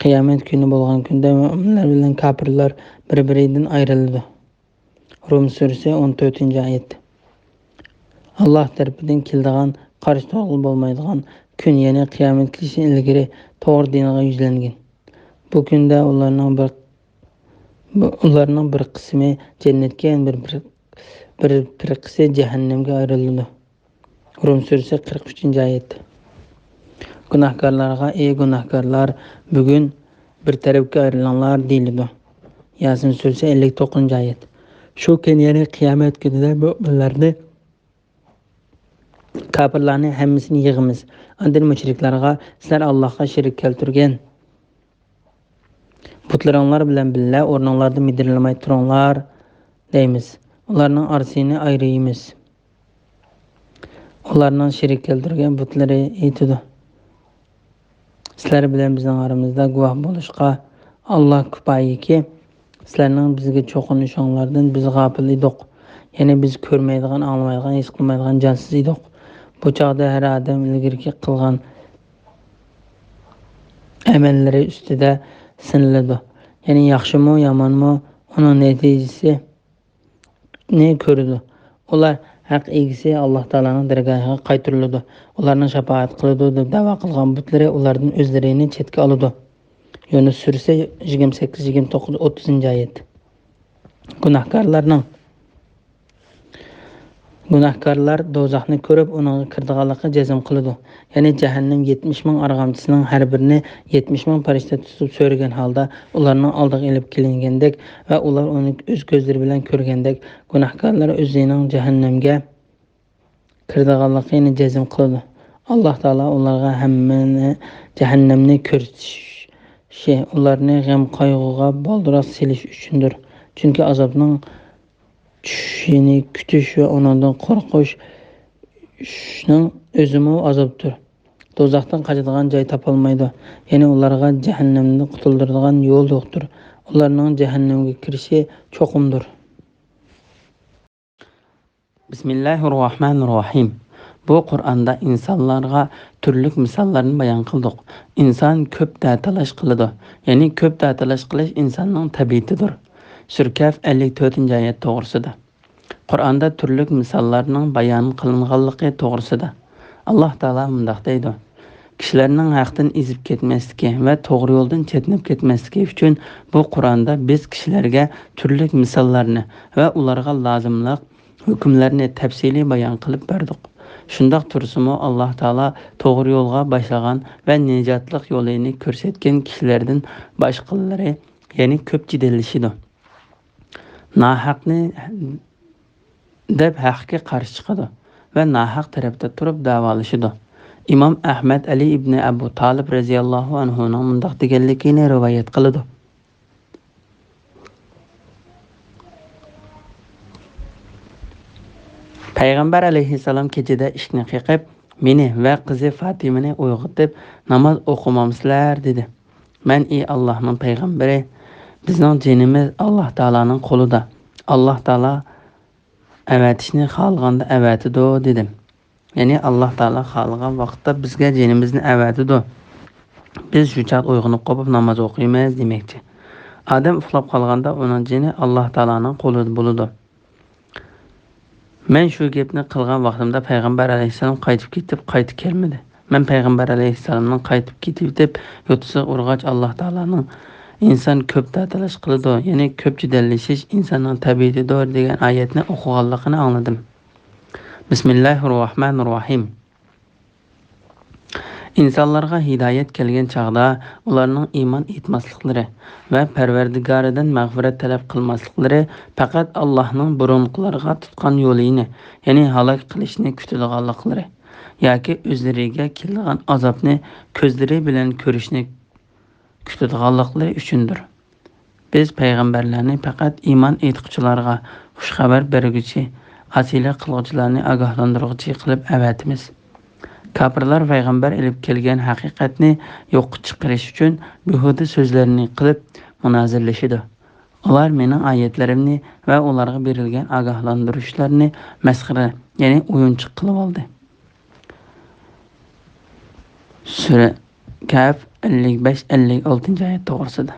قىيامەت كۈنى بولغان كۈندە مۆمىنلەر بىلەن كاپىرلار بىر-بىرىدىن ئايرىلىدۇ. روم سۈرىسى، ئون تۆتىنچى ئايەت. ئاللاھ تەرىپىدىن كېلىدىغان قارشى تۇرغىلى بولمايدىغان كۈن، يەنى قىيامەت كېلىشتىن ئىلگىرى توغرا دىنغا يۈزلەنگىن. بۇ كۈندە ئۇلارنىڭ بىر، بۇ، ئۇلارنىڭ بىر قىسمى جەننەتكە، بىر، بىر، بىر پىرقىسى جەھەننەمگە ئايرىلىدۇ. روم سۈرىسى، قىرىق ئۈچىنچى ئايەت. گۇناھكارلارغا: «ئەي گۇناھكارلار، بۈگۈن بىر تەرەپكە ئايرىلىڭلار» دېيىلىدۇ. ياسىن سۈرىسى، ئەللىك توققۇزىنچى ئايەت. شۇ كۈن، يەنى قىيامەت كۈنىدە مۆمىنلەرنى، كاپىرلارنى ھەممىسىنى يىغىمىز. ئاندىن مۇشرىكلارغا: «سىلەر ئاللاھقا شېرىك كەلتۈرگەن بۇتلىرىڭلار بىلەن بىللە ئورنۇڭلاردا مىدىرلىماي تۇرۇڭلار» دەيمىز. ئۇلارنىڭ ئارىسىنى ئايرىيمىز. ئۇلارنىڭ شېرىك كەلتۈرگەن بۇتلىرى ئېيتىدۇ: «سىلەر بىلەن بىزنىڭ ئارىمىزدا گۇۋاھ بولۇشقا ئاللاھ كۇپايىكى، سىلەرنىڭ بىزگە چوقۇنۇشۇڭلاردىن بىز غاپىل ئىدۇق. يەنى بىز كۆرمەيدىغان، ئاڭلىمايدىغان، ھېس قىلمايدىغان جانسىز ئىدۇق.» بۇ چاغدا ھەر ئادەم ئىلگىرىكى قىلغان ئەمەللىرى ئۈستىدە سىنىلىدۇ. يەنى ياخشىمۇ، يامانمۇ، ئۇنىڭ نەتىجىسىنى كۆرىدۇ. ئۇلار ھەق ئىگىسى ئاللاھ تائالانىڭ دەرگاھىغا قايتۇرۇلىدۇ. ئۇلارنىڭ شاپائەت قىلىدۇ دەپ دەۋا قىلغان بۇتلىرى ئۇلاردىن ئۆزلىرىنى چەتكە ئالىدۇ. يۇنۇس سۈرىسى، يىگىرمە سەككىز، يىگىرمە توققۇز، ئوتتۇزىنچى ئايەت. گۇناھكارلارنىڭ گۇناھكارلار دوزاخنى كۆرۈپ، ئۇنىڭغا كىرىدىغانلىققا جەزم قىلىدۇ. يەنى جەھەننەم يەتمىش مىڭ ئارغامچىسىنىڭ ھەر بىرىنى يەتمىش مىڭ پەرىشتە تۇتۇپ سۆرىگەن ھالدا ئۇلارنىڭ ئالدىغا ئېلىپ كېلىنگەندەك ۋە ئۇلار ئۇنى ئۆز كۆزلىرى بىلەن كۆرگەندەك، گۇناھكارلار ئۆزىنىڭ جەھەننەمگە كىرىدىغانلىقىنى جەزم قىلىدۇ. ئاللاھ تائالا ئۇلارغا ھەممىنى جەھەننەمنى كۆرسىتىشى، ئۇلارنى غەم-قايغۇغا بالدۇرراق سېلىش ئۈچۈندۇر. چۈنكى ئازابنىڭ چۈشۈشىنى كۈتۈش ۋە ئۇنىڭدىن قورقۇشنىڭ ئۆزىمۇ ئازابتۇر. دوزاختىن قاچىدىغان جاي تاپالمايدۇ. يەنى ئۇلارغا جەھەننەمدىن قۇتۇلدۇرىدىغان يول يوقتۇر. ئۇلارنىڭ جەھەننەمگە كىرىشى چوقۇمدۇر. بىسمىللاھىررەھمانىررەھىم. بۇ قۇرئاندا ئىنسانلارغا تۈرلۈك مىساللارنى بايان قىلدۇق. ئىنسان كۆپ دەتالاش قىلىدۇ. يەنى كۆپ دەتالاش قىلىش ئىنساننىڭ تەبىئىتىدۇر. سۈرە كەھف ئەللىك تۆتىنچى ئايەت توغرىسىدا. قۇرئاندا تۈرلۈك مىساللارنىڭ بايان قىلىنغانلىقى توغرىسىدا. ئاللاھ تائالا مۇنداق دەيدۇ: كىشىلەرنىڭ ھەقتىن ئېزىپ كەتمەسلىكى ۋە توغرا يولدىن چەتنەپ كەتمەسلىكى ئۈچۈن بۇ قۇرئاندا بىز كىشىلەرگە تۈرلۈك مىساللارنى ۋە ئۇلارغا لازىملىق ھۆكۈملەرنى تەپسىلىي بايان قىلىپ بەردۇق. شۇنداق تۇرسىمۇ، ئاللاھ تائالا توغرا يولغا باشلىغان ۋە نىجاتلىق يولىنى كۆرسەتكەن كىشىلەردىن باشقىلىرى، يەنى كۆپ جېدەللىشىدۇ. ناھەقنى دەپ ھەققە قارشى چىقىدۇ ۋە ناھەق تەرەپتە تۇرۇپ دەۋالىشىدۇ. ئىمام ئەھمەد ئەلى ئىبنى ئەبۇ تالىب رەزىياللاھۇ ئەنھۇنىڭ مۇنداق دېگەنلىكىنى رىۋايەت قىلىدۇ. پەيغەمبەر ئەلەيھىسسالام كېچىدە ئىشىكنى قېقىپ، مېنى ۋە قىزى فاتىمىنى ئويغىتىپ، ناماز ئوقۇمامسىلەر؟ دېدى. مەن، ئى ئاللاھنىڭ پەيغەمبىرى، بىزنىڭ جېنىمىز ئاللاھ تائالانىڭ قولىدا. ئاللاھ تائالا ئەۋەتىشنى خالىغاندا ئەۋەتىدۇ، دېدىم. يەنى ئاللاھ تائالا خالىغان ۋاقىتتا بىزگە جېنىمىزنى ئەۋەتىدۇ. بىز شۇ چاغدا ئويغىنىپ قوپۇپ ناماز ئوقۇيمىز دېمەكچى. ئادەم ئۇخلاپ قالغاندا ئۇنىڭ جېنى ئاللاھ تائالانىڭ قولىدا بولىدۇ. مەن شۇ گەپنى قىلغان ۋاقتىمدا پەيغەمبەر ئەلەيھىسسالام قايتىپ كېتىپ، قايتا كەلمىدى. مەن پەيغەمبەر ئەلەيھىسسالامنىڭ قايتىپ كېتىۋېتىپ يوتىسىغا ئۇرغاچ، ئاللاھ تائالانىڭ «ئىنسان كۆپ داتالاش قىلىدۇ، يەنى كۆپ جېدەللىشىش ئىنساننىڭ تەبىئىتىدۇر» دېگەن ئايەتنى ئوقۇغانلىقىنى ئاڭلىدىم. بىسمىللاھىررەھمانىررەھىم. ئىنسانلارغا ھىدايەت كەلگەن چاغدا ئۇلارنىڭ ئىمان ئېيتماسلىقلىرى ۋە پەرۋەردىگارىدىن مەغپىرەت تەلەپ قىلماسلىقلىرى پەقەت ئاللاھنىڭ بۇرۇنقىلارغا تۇتقان يولىنى، يەنى ھالاك قىلىشنى كۈتىدىغانلىقلىرى ياكى ئۆزلىرىگە كېلىدىغان ئازابنى كۆزلىرى بىلەن كۆرۈشنى كۈتىدىغانلىقلىرى ئۈچۈندۇر. بىز پەيغەمبەرلەرنى پەقەت ئىمان ئېيتقۇچىلارغا خۇش خەۋەر بەرگۈچى، ئاسىيلىق قىلغۇچىلارنى ئاگاھلاندۇرغۇچى قىلىپ ئەۋەتىمىز. كاپىرلار پەيغەمبەر ئېلىپ كەلگەن ھەقىقەتنى يوققا چىقىرىش ئۈچۈن بىھۇدە سۆزلەرنى قىلىپ مۇنازىرىلىشىدۇ. ئۇلار مېنىڭ ئايەتلىرىمنى ۋە ئۇلارغا بېرىلگەن ئاگاھلاندۇرۇشلارنى مەسخىرە، يەنى ئويۇنچۇق قىلىۋالدى. سۈرە كەھف ئەللىك بەش، ئەللىك ئالتىنچى ئايەت توغرىسىدا.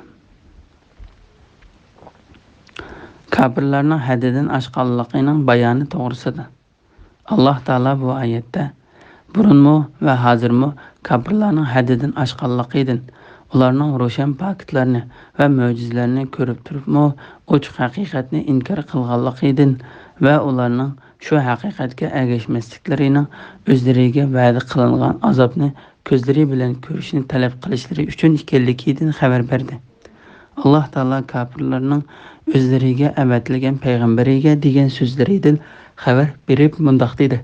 كاپىرلارنىڭ ھەددىدىن ئاشقانلىقىنىڭ بايانى توغرىسىدا. ئاللاھ تائالا بۇ ئايەتتە بۇرۇنمۇ ۋە ھازىرمۇ كاپىرلارنىڭ ھەددىدىن ئاشقانلىقىدىن، ئۇلارنىڭ روشەن پاكىتلارنى ۋە مۆجىزىلەرنى كۆرۈپ تۇرۇپمۇ ئوچۇق ھەقىقەتنى ئىنكار قىلغانلىقىدىن ۋە ئۇلارنىڭ شۇ ھەقىقەتكە ئەگەشمەسلىكلىرىنىڭ ئۆزلىرىگە ۋەدە قىلىنغان ئازابنى كۆزلىرى بىلەن كۆرۈشنى تەلەپ قىلىشلىرى ئۈچۈن ئىكەنلىكىدىن خەۋەر بەردى. ئاللاھ تائالا كاپىرلارنىڭ ئۆزلىرىگە ئەۋەتىلگەن پەيغەمبىرىگە دېگەن سۆزلىرىدىن خەۋەر بېرىپ مۇنداق دېدى: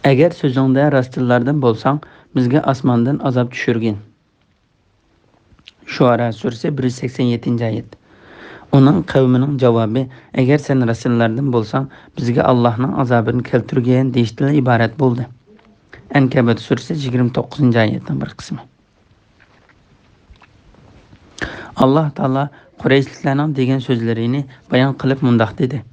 ئەگەر سۆزۈڭدە راستچىللاردىن بولساڭ، بىزگە ئاسماندىن ئازاب چۈشۈرگىن. شۇئارا سۈرىسى، بىر يۈز سەكسەن يەتتىنچى ئايەت. ئۇنىڭ قەۋمىنىڭ جاۋابى: «ئەگەر سەن راستچىللاردىن بولساڭ، بىزگە ئاللاھنىڭ ئازابىنى كەلتۈرگىن» دېيىشتىن ئىبارەت بولدى. ئەنكەبۇت سۈرىسى، يىگىرمە توققۇزىنچى ئايەتنىڭ بىر قىسمى. ئاللاھ تائالا قۇرەيشلىكلەرنىڭ دېگەن سۆزلىرىنى بايان قىلىپ مۇنداق دېدى: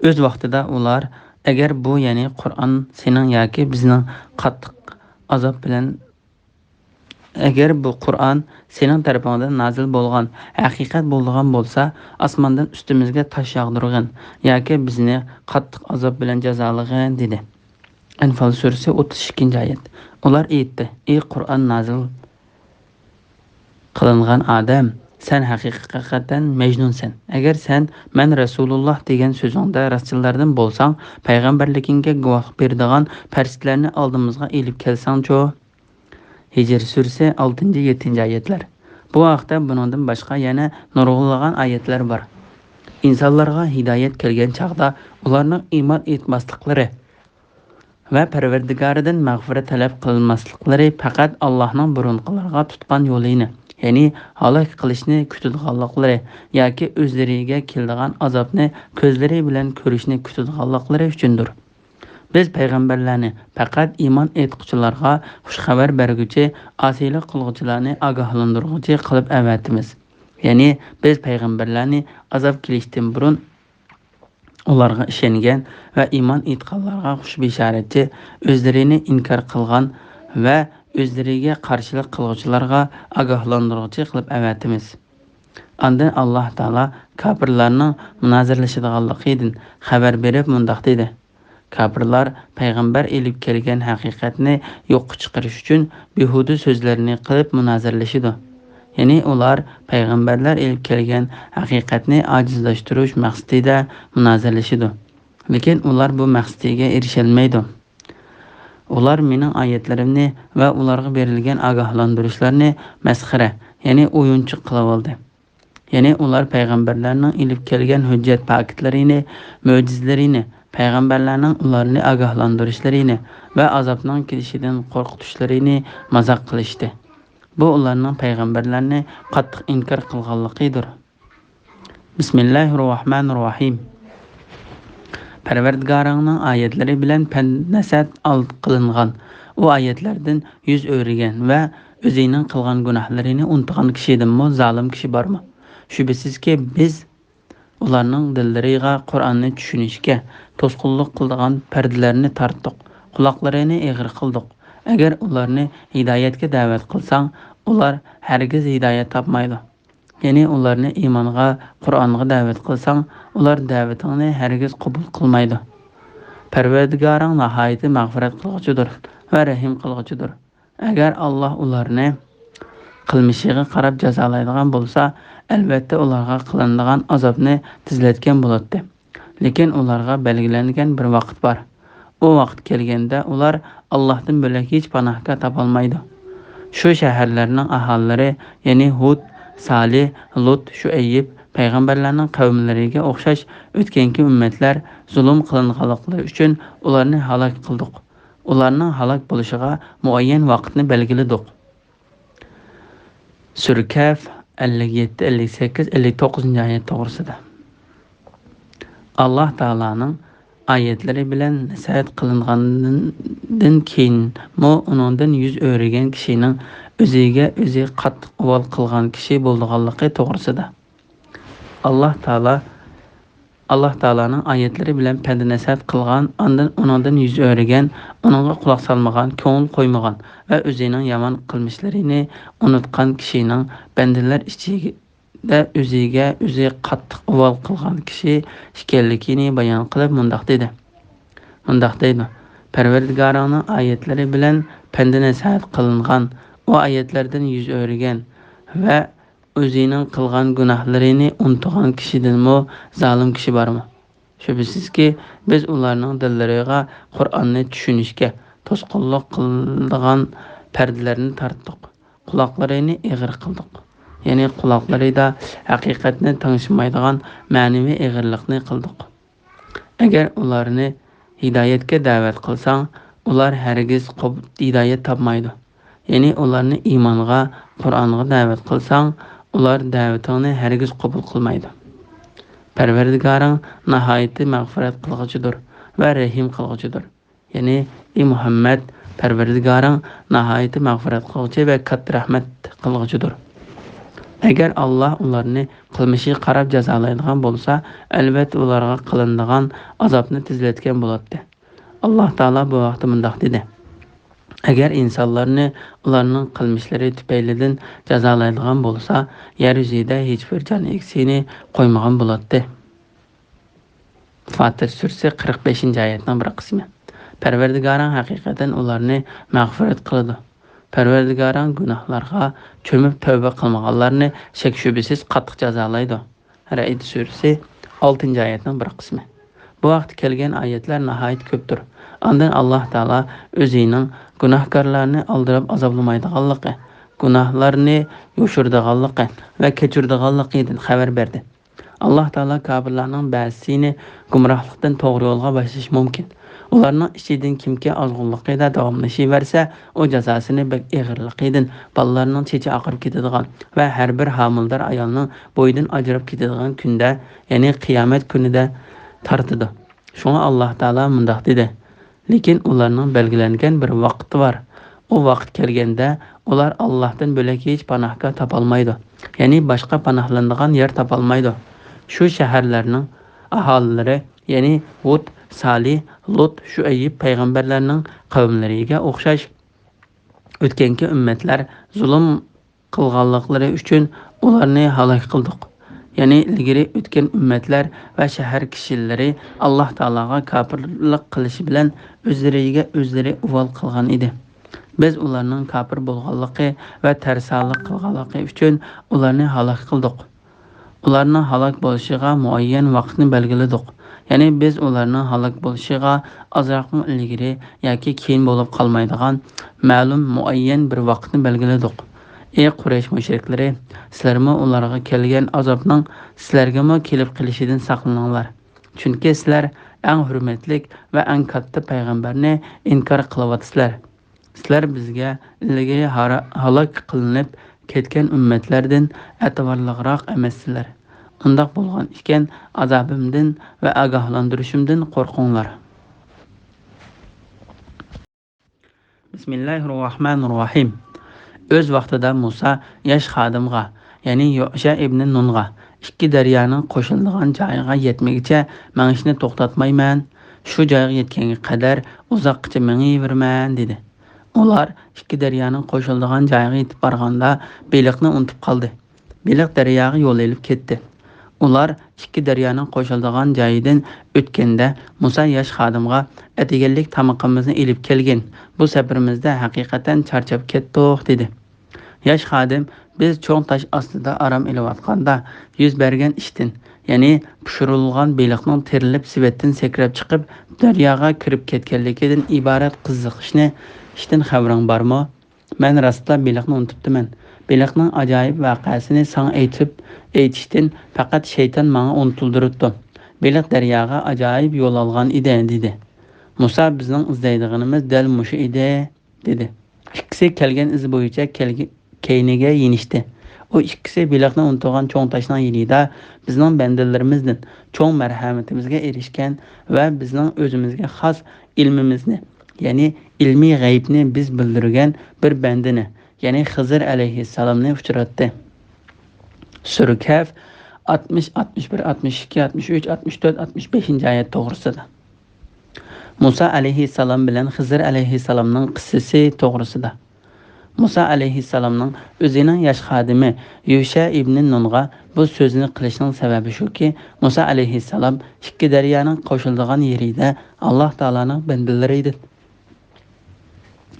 ئۆز ۋاقتىدا ئۇلار، ئەگەر بۇ، يەنى قۇرئان، سېنىڭ ياكى بىزنىڭ قاتتىق ئازاب بىلەن ئەگەر بۇ قۇرئان سېنىڭ تەرىپىڭدىن نازىل بولغان ھەقىقەت بولىدىغان بولسا، ئاسماندىن ئۈستىمىزگە تاش ياغدۇرغىن ياكى بىزنى قاتتىق ئازاب بىلەن جازالىغىن، دېدى. ئەنفال سۈرىسى، ئوتتۇز ئىككىنچى ئايەت. ئۇلار ئېيتتى: ئى قۇرئان نازىل قىلىنغان ئادەم، سەن ھەقىقەتەن مەجنۇنسەن. ئەگەر سەن «مەن رەسۇلۇللاھ» دېگەن سۆزۈڭدە راستچىللاردىن بولساڭ، پەيغەمبەرلىكىڭگە گۇۋاھلىق بېرىدىغان پەرىشتىلەرنى ئالدىمىزغا ئېلىپ كەلسەڭچۇ؟ ھىجر سۈرىسى، ئالتىنچى، يەتتىنچى ئايەتلەر. بۇ ھەقتە بۇنىڭدىن باشقا يەنە نۇرغۇنلىغان ئايەتلەر بار. ئىنسانلارغا ھىدايەت كەلگەن چاغدا ئۇلارنىڭ ئىمان ئېيتماسلىقلىرى ۋە پەرۋەردىگارىدىن مەغپىرەت تەلەپ قىلماسلىقلىرى پەقەت ئاللاھنىڭ بۇرۇنقىلارغا تۇتقان يولىنى، يەنى ھالاك قىلىشنى كۈتىدىغانلىقلىرى ياكى ئۆزلىرىگە كېلىدىغان ئازابنى كۆزلىرى بىلەن كۆرۈشنى كۈتىدىغانلىقلىرى ئۈچۈندۇر. بىز پەيغەمبەرلەرنى پەقەت ئىمان ئېيتقۇچىلارغا خۇش خەۋەر بەرگۈچى، ئاسىيلىق قىلغۇچىلارنى ئاگاھلاندۇرغۇچى قىلىپ ئەۋەتىمىز. يەنى بىز پەيغەمبەرلەرنى ئازاب كېلىشتىن بۇرۇن ئۇلارغا ئىشەنگەن ۋە ئىمان ئېيتقانلارغا خۇش بېشارەتچى، ئۆزلىرىنى ئىنكار قىلغان ۋە ئۆزلىرىگە قارشىلىق قىلغۇچىلارغا ئاگاھلاندۇرغۇچى قىلىپ ئەۋەتىمىز. ئاندىن ئاللاھ تائالا كاپىرلارنىڭ مۇنازىرىلىشىدىغانلىقىدىن خەۋەر بېرىپ مۇنداق دېدى: كاپىرلار پەيغەمبەر ئېلىپ كەلگەن ھەقىقەتنى يوققا چىقىرىش ئۈچۈن بىھۇدە سۆزلەرنى قىلىپ مۇنازىرىلىشىدۇ. يەنى ئۇلار پەيغەمبەرلەر ئېلىپ كەلگەن ھەقىقەتنى ئاجىزلاشتۇرۇش مەقسىتىدە مۇنازىرىلىشىدۇ. لېكىن ئۇلار بۇ مەقسىتىگە ئېرىشەلمەيدۇ. ئۇلار مېنىڭ ئايەتلىرىمنى ۋە ئۇلارغا بېرىلگەن ئاگاھلاندۇرۇشلارنى مەسخىرە، يەنى ئويۇنچۇق قىلىۋالدى. يەنى ئۇلار پەيغەمبەرلەرنىڭ ئېلىپ كەلگەن ھۆججەت پاكىتلىرىنى، مۆجىزىلىرىنى، پەيغەمبەرلەرنىڭ ئۇلارنى ئاگاھلاندۇرۇشلىرىنى ۋە ئازابنىڭ كېلىشىدىن قورقۇتۇشلىرىنى مازاق قىلىشتى. بۇ ئۇلارنىڭ پەيغەمبەرلەرنى قاتتىق ئىنكار قىلغانلىقىدۇر. بىسمىللاھىررەھمانىررەھىم. پەرۋەردىگارىڭنىڭ ئايەتلىرى بىلەن پەند-نەسىھەت ئال-، قىلىنغان، ئۇ ئايەتلەردىن يۈز ئۆرۈگەن ۋە ئۆزىنىڭ قىلغان گۇناھلىرىنى ئۇنتۇغان كىشىدىنمۇ زالىم كىشى بارمۇ؟ شۈبھىسىزكى، بىز ئۇلارنىڭ دىللىرىغا قۇرئاننى چۈشىنىشكە توسقۇنلۇق قىلىدىغان پەردىلەرنى تارتتۇق، قۇلاقلىرىنى ئېغىر قىلدۇق. ئەگەر ئۇلارنى ھىدايەتكە دەۋەت قىلساڭ، ئۇلار ھەرگىز ھىدايەت تاپمايدۇ. يەنى ئۇلارنى ئىمانغا، قۇرئانغا دەۋەت قىلساڭ، ئۇلار دەۋىتىڭنى ھەرگىز قوبۇل قىلمايدۇ. پەرۋەردىگارىڭ ناھايىتى مەغپىرەت قىلغۇچىدۇر ۋە رەھىم قىلغۇچىدۇر. ئەگەر ئاللاھ ئۇلارنى قىلمىشىغا قاراپ جازالايدىغان بولسا، ئەلۋەتتە ئۇلارغا قىلىنىدىغان ئازابنى تېزلەتكەن بولاتتى. لېكىن ئۇلارغا بەلگىلەنگەن بىر ۋاقىت بار. ئۇ ۋاقىت كەلگەندە ئۇلار ئاللاھتىن بۆلەك ھېچ پاناھگاھ تاپالمايدۇ. شۇ شەھەرلەرنىڭ ئاھالىلىرى، يەنى ھۇد، سالىھ، لۇت، شۇئەيب پەيغەمبەرلەرنىڭ قەۋملىرىگە ئوخشاش ئۆتكەنكى ئۈممەتلەر زۇلۇم قىلىنغانلىقلىرى ئۈچۈن ئۇلارنى ھالاك قىلدۇق. ئۇلارنىڭ ھالاك بولۇشىغا مۇئەييەن ۋاقىتنى بەلگىلىدۇق. سۈرە كەھف، ئەللىك يەتتە، ئەللىك سەككىز، ئەللىك توققۇزىنچى ئايەت توغرىسىدا. ئاللاھ تائالانىڭ ئايەتلىرى بىلەن نەسىھەت قىلىنغاندىن كېيىنمۇ ئۇنىڭدىن يۈز ئۆرۈگەن كىشىنىڭ ئۆزىگە ئۆزى قاتتىق ئۇۋال قىلغان كىشى بولىدىغانلىقى توغرىسىدا. ئاللاھ تائالا، ئاللاھ تائالانىڭ ئايەتلىرى بىلەن پەند-نەسىھەت قىلغان، ئاندىن ئۇنىڭدىن يۈز ئۆرۈگەن، ئۇنىڭغا قۇلاق سالمىغان، كۆڭۈل قويمىغان ۋە ئۆزىنىڭ يامان قىلمىشلىرىنى ئۇنۇتقان كىشىنىڭ بەندىلەر ئىچىدە ئۆزىگە ئۆزى قاتتىق ئۇۋال قىلغان كىشى ئىكەنلىكىنى بايان قىلىپ مۇنداق دېدى. مۇنداق دەيدۇ: پەرۋەردىگارىڭنىڭ ئايەتلىرى بىلەن پەند-نەسىھەت قىلىنغان، ئۇ ئايەتلەردىن يۈز ئۆرۈگەن ۋە ئۆزىنىڭ قىلغان گۇناھلىرىنى ئۇنتۇغان كىشىدىنمۇ زالىم كىشى بارمۇ؟ شۈبھىسىزكى، بىز ئۇلارنىڭ دىللىرىغا قۇرئاننى چۈشىنىشكە توسقۇنلۇق قىلىدىغان پەردىلەرنى تارتتۇق، قۇلاقلىرىنى ئېغىر قىلدۇق. يەنى قۇلاقلىرىدا ھەقىقەتنى تىڭشىمايدىغان مەنىۋى ئېغىرلىقنى قىلدۇق. ئەگەر ئۇلارنى ھىدايەتكە دەۋەت قىلساڭ، ئۇلار ھەرگىز قوب-، ھىدايەت تاپمايدۇ. يەنى ئۇلارنى ئىمانغا، قۇرئانغا دەۋەت قىلساڭ، ئۇلار دەۋىتىڭنى ھەرگىز قوبۇل قىلمايدۇ. پەرۋەردىگارىڭ ناھايىتى مەغپىرەت قىلغۇچىدۇر ۋە رەھىم قىلغۇچىدۇر. يەنى، ئى مۇھەممەد، پەرۋەردىگارىڭ ناھايىتى مەغپىرەت قىلغۇچى ۋە كاتتا رەھمەت قىلغۇچىدۇر. ئەگەر ئاللاھ ئۇلارنى قىلمىشىغا قاراپ جازالايدىغان بولسا، ئەلۋەتتە ئۇلارغا قىلىنىدىغان ئازابنى تېزلەتكەن بولاتتى. ئاللاھ تائالا بۇ ھەقتە مۇنداق دېدى: ئەگەر ئىنسانلارنى ئۇلارنىڭ قىلمىشلىرى تۈپەيلىدىن جازالايدىغان بولسا، يەر يۈزىدە ھېچبىر جان ئىگىسىنى قويمىغان بولاتتى. فاتىر سۈرىسى، قىرىق بەشىنچى ئايەتنىڭ بىر قىسمى. پەرۋەردىگارىڭ ھەقىقەتەن ئۇلارنى مەغپىرەت قىلىدۇ. پەرۋەردىگارىڭ گۇناھلارغا چۆمۈپ تەۋبە قىلمىغانلارنى شەك-شۈبھىسىز قاتتىق جازالايدۇ. رەئد سۈرىسى، ئالتىنچى ئايەتنىڭ بىر قىسمى. بۇ ھەقتە كەلگەن ئايەتلەر ناھايىتى كۆپتۇر. ئاندىن ئاللاھ تائالا ئۆزىنىڭ گۇناھكارلارنى ئالدىراپ ئازابلىمايدىغانلىقى، گۇناھلارنى يوشۇرىدىغانلىقى ۋە كەچۈرىدىغانلىقىدىن خەۋەر بەردى. ئاللاھ تائالا كاپىرلارنىڭ بەزىسىنى گۇمراھلىقتىن توغرا يولغا باشلىشى مۇمكىن. ئۇلارنىڭ ئىچىدىن كىمكى ئازغۇنلۇقىدا داۋاملىشىۋەرسە، ئۇ جازاسىنى بەك ئېغىرلىقىدىن بالىلارنىڭ چېچى ئاقىرىپ كېتىدىغان ۋە ھەر بىر ھامىلىدار ئايالنىڭ بويىدىن ئاجراپ كېتىدىغان كۈندە، يەنى قىيامەت كۈنىدە تارتىدۇ. شۇڭا ئاللاھ تائالا مۇنداق دېدى: لېكىن ئۇلارنىڭ بەلگىلەنگەن بىر ۋاقتى بار. ئۇ ۋاقىت كەلگەندە، ئۇلار ئاللاھتىن بۆلەك ھېچ پاناھگاھ تاپالمايدۇ، يەنى باشقا پاناھلىنىدىغان يەر تاپالمايدۇ. شۇ شەھەرلەرنىڭ ئاھالىلىرى، يەنى ھۇد، سالىھ، لۇت، شۇئەيب پەيغەمبەرلەرنىڭ قەۋملىرىگە ئوخشاش ئۆتكەنكى ئۈممەتلەر زۇلۇم قىلغانلىقلىرى ئۈچۈن ئۇلارنى ھالاك قىلدۇق. يەنى ئىلگىرى ئۆتكەن ئۈممەتلەر ۋە شەھەر كىشىلىرى ئاللاھ تائالاغا كاپىرلىق قىلىشى بىلەن ئۆزلىرىگە ئۆزلىرى ئۇۋال قىلغان ئىدى. بىز ئۇلارنىڭ كاپىر بولغانلىقى ۋە تەرسالىق قىلغانلىقى ئۈچۈن ئۇلارنى ھالاك قىلدۇق. ئۇلارنىڭ ھالاك بولۇشىغا مۇئەييەن ۋاقىتنى بەلگىلىدۇق. يەنى بىز ئۇلارنىڭ ھالاك بولۇشىغا ئازراقمۇ ئىلگىرى ياكى كېيىن بولۇپ قالمايدىغان مەلۇم مۇئەييەن بىر ۋاقىتنى بەلگىلىدۇق. ئەي قۇرەيش مۇشرىكلىرى، سىلەرمۇ ئۇلارغا كەلگەن ئازابنىڭ سىلەرگىمۇ كېلىپ قېلىشىدىن ساقلىنىڭلار. چۈنكى سىلەر ئەڭ ھۆرمەتلىك ۋە ئەڭ كاتتا پەيغەمبەرنى ئىنكار قىلىۋاتىسىلەر. سىلەر بىزگە ئىلگىرى ھارا-، ھالاك قىلىنىپ كەتكەن ئۈممەتلەردىن ئەتىۋارلىقراق ئەمەسسىلەر. ئۇنداق بولغان ئىكەن، ئازابىمدىن ۋە ئاگاھلاندۇرۇشۇمدىن قورقۇڭلار. بىسمىللاھىررەھمانىررەھىم. ئۆز ۋاقتىدا مۇسا ياش خادىمغا، يەنى يۇشە ئىبنى نۇنغا، ئىككى دەريانىڭ قوشۇلىدىغان جايىغا يەتمىگىچە مېڭىشنى توختاتمايمەن، شۇ جايغا يەتكەنگە قەدەر ئۇزاققىچە مېڭىۋېرىمەن، دېدى. ئۇلار ئىككى دەريانىڭ قوشۇلىدىغان جايىغا يېتىپ بارغاندا، بېلىقنى ئۇنتۇپ قالدى. بېلىق دەرياغا يول ئېلىپ كەتتى. ئۇلار ئىككى دەريانىڭ قوشۇلىدىغان جايىدىن ئۆتكەندە، مۇسا ياش خادىمغا، ئەتىگەنلىك تامىقىمىزنى ئېلىپ كەلگىن، بۇ سەپىرىمىزدە ھەقىقەتەن چارچاپ كەتتۇق، دېدى. ياش خادىم، بىز چوڭ تاش ئاستىدا ئارام ئېلىۋاتقاندا يۈز بەرگەن ئىشتىن، يەنى پىشۇرۇلغان بېلىقنىڭ تىرىلىپ سېۋەتتىن سەكرەپ چىقىپ، دەرياغا كىرىپ كەتكەنلىكىدىن ئىبارەت قىزىقىشنى، ئىشتىن خەۋىرىڭ بارمۇ؟ مەن راستلا بېلىقنى ئۇنتۇپتىمەن. بېلىقنىڭ ئاجايىپ ۋەقەسىنى ساڭا ئېيتىپ، ئېيتىشتىن پەقەت شەيتان ماڭا ئۇنتۇلدۇرۇپتۇ. بېلىق دەرياغا ئاجايىپ يول ئالغان ئىدى، دېدى. مۇسا، بىزنىڭ ئىزدەيدىغىنىمىز دەل مۇشۇ ئىدى، دېدى. ئىككىسى كەلگەن ئىز بويىچە كەلگە-، كەينىگە يېنىشتى. ئۇ ئىككىسى بېلىقنى ئۇنتۇغان چوڭ تاشنىڭ يېنىدا بىزنىڭ بەندىلىرىمىزدىن چوڭ مەرھەمىتىمىزگە ئېرىشكەن ۋە بىزنىڭ ئۆزىمىزگە خاس ئىلمىمىزنى، يەنى ئىلمىي غەيىبنى بىز بىلدۈرگەن بىر بەندىنى، يەنى خىزىر ئەلەيھىسسالامنى ئۇچراتتى. سۈرە كەھف، ئاتمىش، ئاتمىش بىر، ئاتمىش ئىككى، ئاتمىش ئۈچ، ئاتمىش تۆت، ئاتمىش بەشىنچى ئايەت توغرىسىدا. مۇسا ئەلەيھىسسالام بىلەن خىزىر ئەلەيھىسسالامنىڭ قىسسىسى توغرىسىدا. مۇسا ئەلەيھىسسالامنىڭ ئۆزىنىڭ ياش خادىمى يۈشە ئىبنى نۇنغا بۇ سۆزنى قىلىشنىڭ سەۋەبى شۇكى، مۇسا ئەلەيھىسسالام ئىككى دەريانىڭ قوشۇلىدىغان يېرىدە ئاللاھ تائالانىڭ بەندىلىرى ئىدى.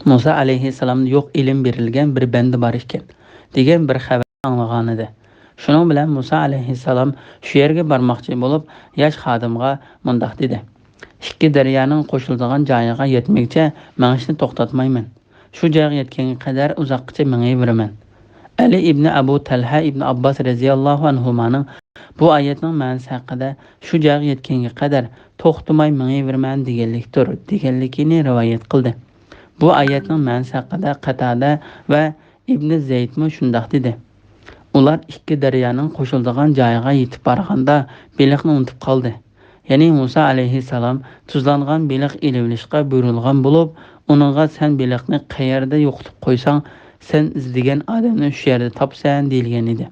مۇسا ئەلەيھىسسالامدا يوق ئىلىم بېرىلگەن بىر بەندە بار ئىكەن، دېگەن بىر خەۋەر ئاڭلىغانىدى. شۇنىڭ بىلەن مۇسا ئەلەيھىسسالام شۇ يەرگە بارماقچى بولۇپ، ياش خادىمغا مۇنداق دېدى: ئىككى دەريانىڭ قوشۇلىدىغان جايىغا يەتمىگۈچە مېڭىشنى توختاتمايمەن. شۇ جايغا يەتكەنگە قەدەر ئۇزاققىچە مېڭىۋېرىمەن. ئەلى ئىبنى ئەبۇ تەلھە ئىبنى ئابباس رەزىياللاھۇ ئەنھۇمانىڭ بۇ ئايەتنىڭ مەنىسى ھەققىدە، شۇ جايغا يەتكەنگە قەدەر توختىماي مېڭىۋېرىمەن دېگەنلىكتۇر، دېگەنلىكىنى رىۋايەت قىلدى. بۇ ئايەتنىڭ مەنىسى ھەققىدە قەتادە ۋە ئىبنى زەيدمۇ شۇنداق دېدى. ئۇلار ئىككى دەريانىڭ قوشۇلىدىغان جايىغا يېتىپ بارغاندا، بېلىقنى ئۇنتۇپ قالدى. يەنى مۇسا ئەلەيھىسسالام تۇزلانغان بېلىق ئېلىۋېلىشقا بۇيرۇلغان بولۇپ، ئۇنىڭغا، سەن بېلىقنى قەيەردە يوقىتىپ قويساڭ، سەن ئىزدىگەن ئادەمنى شۇ يەردە تاپىسەن، دېيىلگەن ئىدى.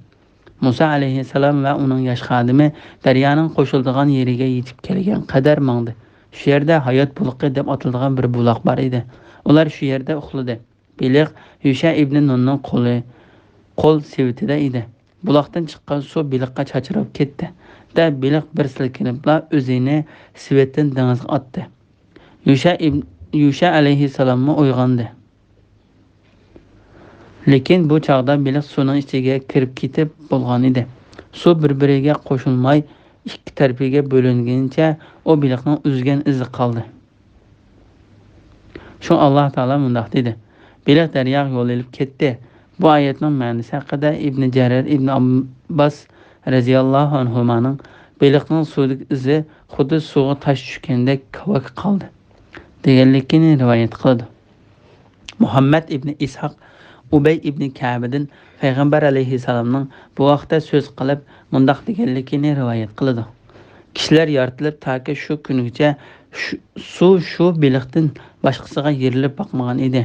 مۇسا ئەلەيھىسسالام ۋە ئۇنىڭ ياش خادىمى دەريانىڭ قوشۇلىدىغان يېرىگە يېتىپ كەلگەن قەدەر ماڭدى. شۇ يەردە ھايات بۇلىقى دەپ ئاتىلىدىغان بىر بۇلاق بار ئىدى. ئۇلار شۇ يەردە ئۇخلىدى. بېلىق يۈشە ئىبنى نۇننىڭ قولى، قول سېۋىتىدە ئىدى. بۇلاقتىن چىققان سۇ بېلىققا چاچراپ كەتتى. دە بېلىق بىر سىلكىنىپلا ئۆزىنى سېۋەتتىن دېڭىزغا ئاتتى. يۈشە ئىب-، يۈشە ئەلەيھىسسالاممۇ ئويغاندى. لېكىن بۇ چاغدا بېلىق سۇنىڭ ئىچىگە كىرىپ كېتىپ بولغان ئىدى. سۇ بىر-بىرىگە قوشۇلماي، ئىككى تەرىپىگە بۆلۈنگىنىچە ئۇ بېلىقنىڭ ئۈزگەن ئىزى قالدى. شۇڭا ئاللاھ تائالا مۇنداق دېدى: «بېلىق دەرياغا يول ئېلىپ كەتتى.» بۇ ئايەتنىڭ مەنىسى ھەققىدە ئىبنى جەرىر ئىبنى ئابباس رەزىياللاھۇ ئەنھۇمانىڭ «بېلىقنىڭ سۇدىكى ئىزى خۇددى سۇغا تاش چۈشكەندەك كاۋاك قالدى» دېگەنلىكىنى رىۋايەت قىلىدۇ. مۇھەممەد ئىبنى ئىسھاق، ئۇبەي ئىبنى كەبىدىن پەيغەمبەر ئەلەيھىسسالامنىڭ بۇ ھەقتە سۆز قىلىپ مۇنداق دېگەنلىكىنى رىۋايەت قىلىدۇ: «كىشىلەر يارىتىلىپ تاكى شۇ كۈنگىچە شۇ، سۇ شۇ بېلىقتىن باشقىسىغا يېرىلىپ باقمىغان ئىدى.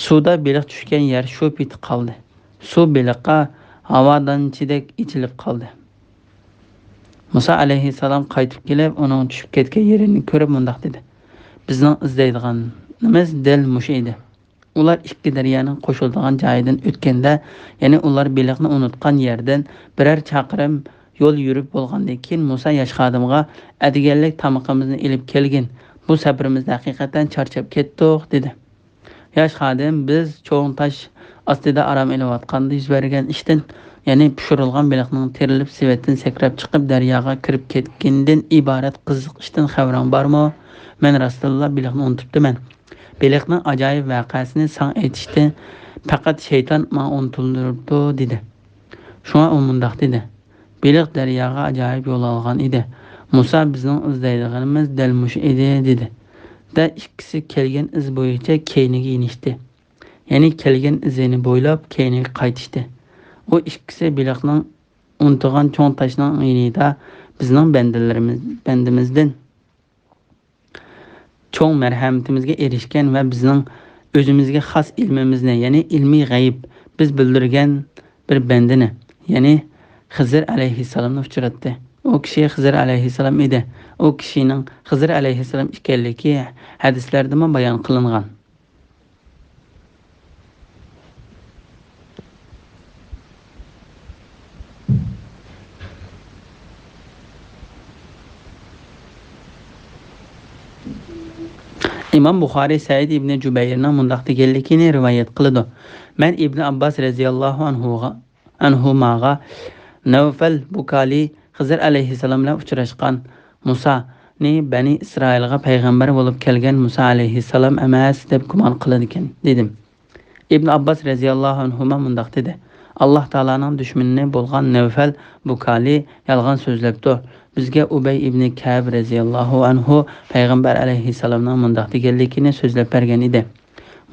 سۇدا بېلىق چۈشكەن يەر شۇ پېتى قالدى. سۇ بېلىققا ھاۋادانچىدەك ئېچىلىپ قالدى.» مۇسا ئەلەيھىسسالام قايتىپ كېلىپ، ئۇنىڭ چۈشۈپ كەتكەن يېرىنى كۆرۈپ مۇنداق دېدى: «بىزنىڭ ئىزدەيدىغىنىمىز دەل مۇشۇ ئىدى.» ئۇلار ئىككى دەريانىڭ قوشۇلىدىغان جايىدىن ئۆتكەندە، يەنى ئۇلار بېلىقنى ئۇنتۇغان يەردىن بىرەر چاقىرىم يول يۈرۈپ بولغاندىن كېيىن، مۇسا ياش خادىمغا: «ئەتىگەنلىك تامىقىمىزنى ئېلىپ كەلگىن، بۇ سەپىرىمىزدە ھەقىقەتەن چارچاپ كەتتۇق» دېدى. ياش خادىم: «بىز چوڭ تاش ئاستىدا ئارام ئېلىۋاتقاندا يۈز بەرگەن ئىشتىن، يەنى پىشۇرۇلغان بېلىقنىڭ تېرىلىپ سېۋەتتىن سەكرەپ چىقىپ دەرياغا كىرىپ كەتكىنىدىن ئىبارەت قىزىق ئىشتىن خەۋىرىڭ بارمۇ؟ مەن راستتىنلا بېلىقنى ئۇنتۇپتىمەن. بېلىقنىڭ ئاجايىپ ۋەقەسىنى ساڭا ئېيتىشنى پەقەت شەيتان ماڭا ئۇنتۇلدۇرۇپتۇ» دېدى. شۇڭا ئۇ مۇنداق دېدى: «بېلىق دەرياغا ئاجايىپ يول ئالغان ئىدى. مۇسا بىزنىڭ ئىزدەيدىغىنىمىز دەل مۇشۇ ئىدى» دېدى. دە ئىككىسى كەلگەن ئىز بويىچە كەينىگە يېنىشتى. يەنى كەلگەن ئىزىنى بويلاپ كەينىگە قايتىشتى. ئۇ ئىككىسى بېلىقنىڭ ئۇنتۇغان چوڭ تاشنىڭ يېنىدا بىزنىڭ بەندىلىرىمىز، بەندىمىزدىن چوڭ مەرھەمىتىمىزگە ئېرىشكەن ۋە بىزنىڭ ئۆزىمىزگە خاس ئىلمىمىزنى، يەنى ئىلمىي غەيىب بىز بىلدۈرگەن بىر بەندىنى، يەنى خىزىر ئەلەيھىسسالامنى ئۇچراتتى. ئۇ كىشى خىزىر ئەلەيھىسسالام ئىدى. ئۇ كىشىنىڭ خىزىر ئەلەيھىسسالام ئىكەنلىكى ھەدىسلەردىمۇ بايان قىلىنغان. ئىمام بۇخارىي سەئىد ئىبنى جۇبەيرنىڭ مۇنداق دېگەنلىكىنى رىۋايەت قىلىدۇ: «مەن ئىبنى ئابباس رەزىياللاھۇ ئەنھۇغا، ئەنھۇماغا نەۋفەل بۇكالى خىزىر ئەلەيھىسسالام بىلەن ئۇچراشقان، مۇسانى بەنى ئىسرائىلغا پەيغەمبەر بولۇپ كەلگەن مۇسا ئەلەيھىسسالام ئەمەس دەپ گۇمان قىلىدىكەن» دېدىم. ئىبن ئابباس رەزىياللاھۇ ئەنھۇما مۇنداق دېدى: «ئاللاھ تائالانىڭ دۈشمىنى بولغان نەۋفەل بۇكالى يالغان سۆزلەپتۇ. بىزگە ئۇبەي ئىبنى كەئب رەزىياللاھۇ ئەنھۇ پەيغەمبەر ئەلەيھىسسالامنىڭ مۇنداق دېگەنلىكىنى سۆزلەپ بەرگەن ئىدى.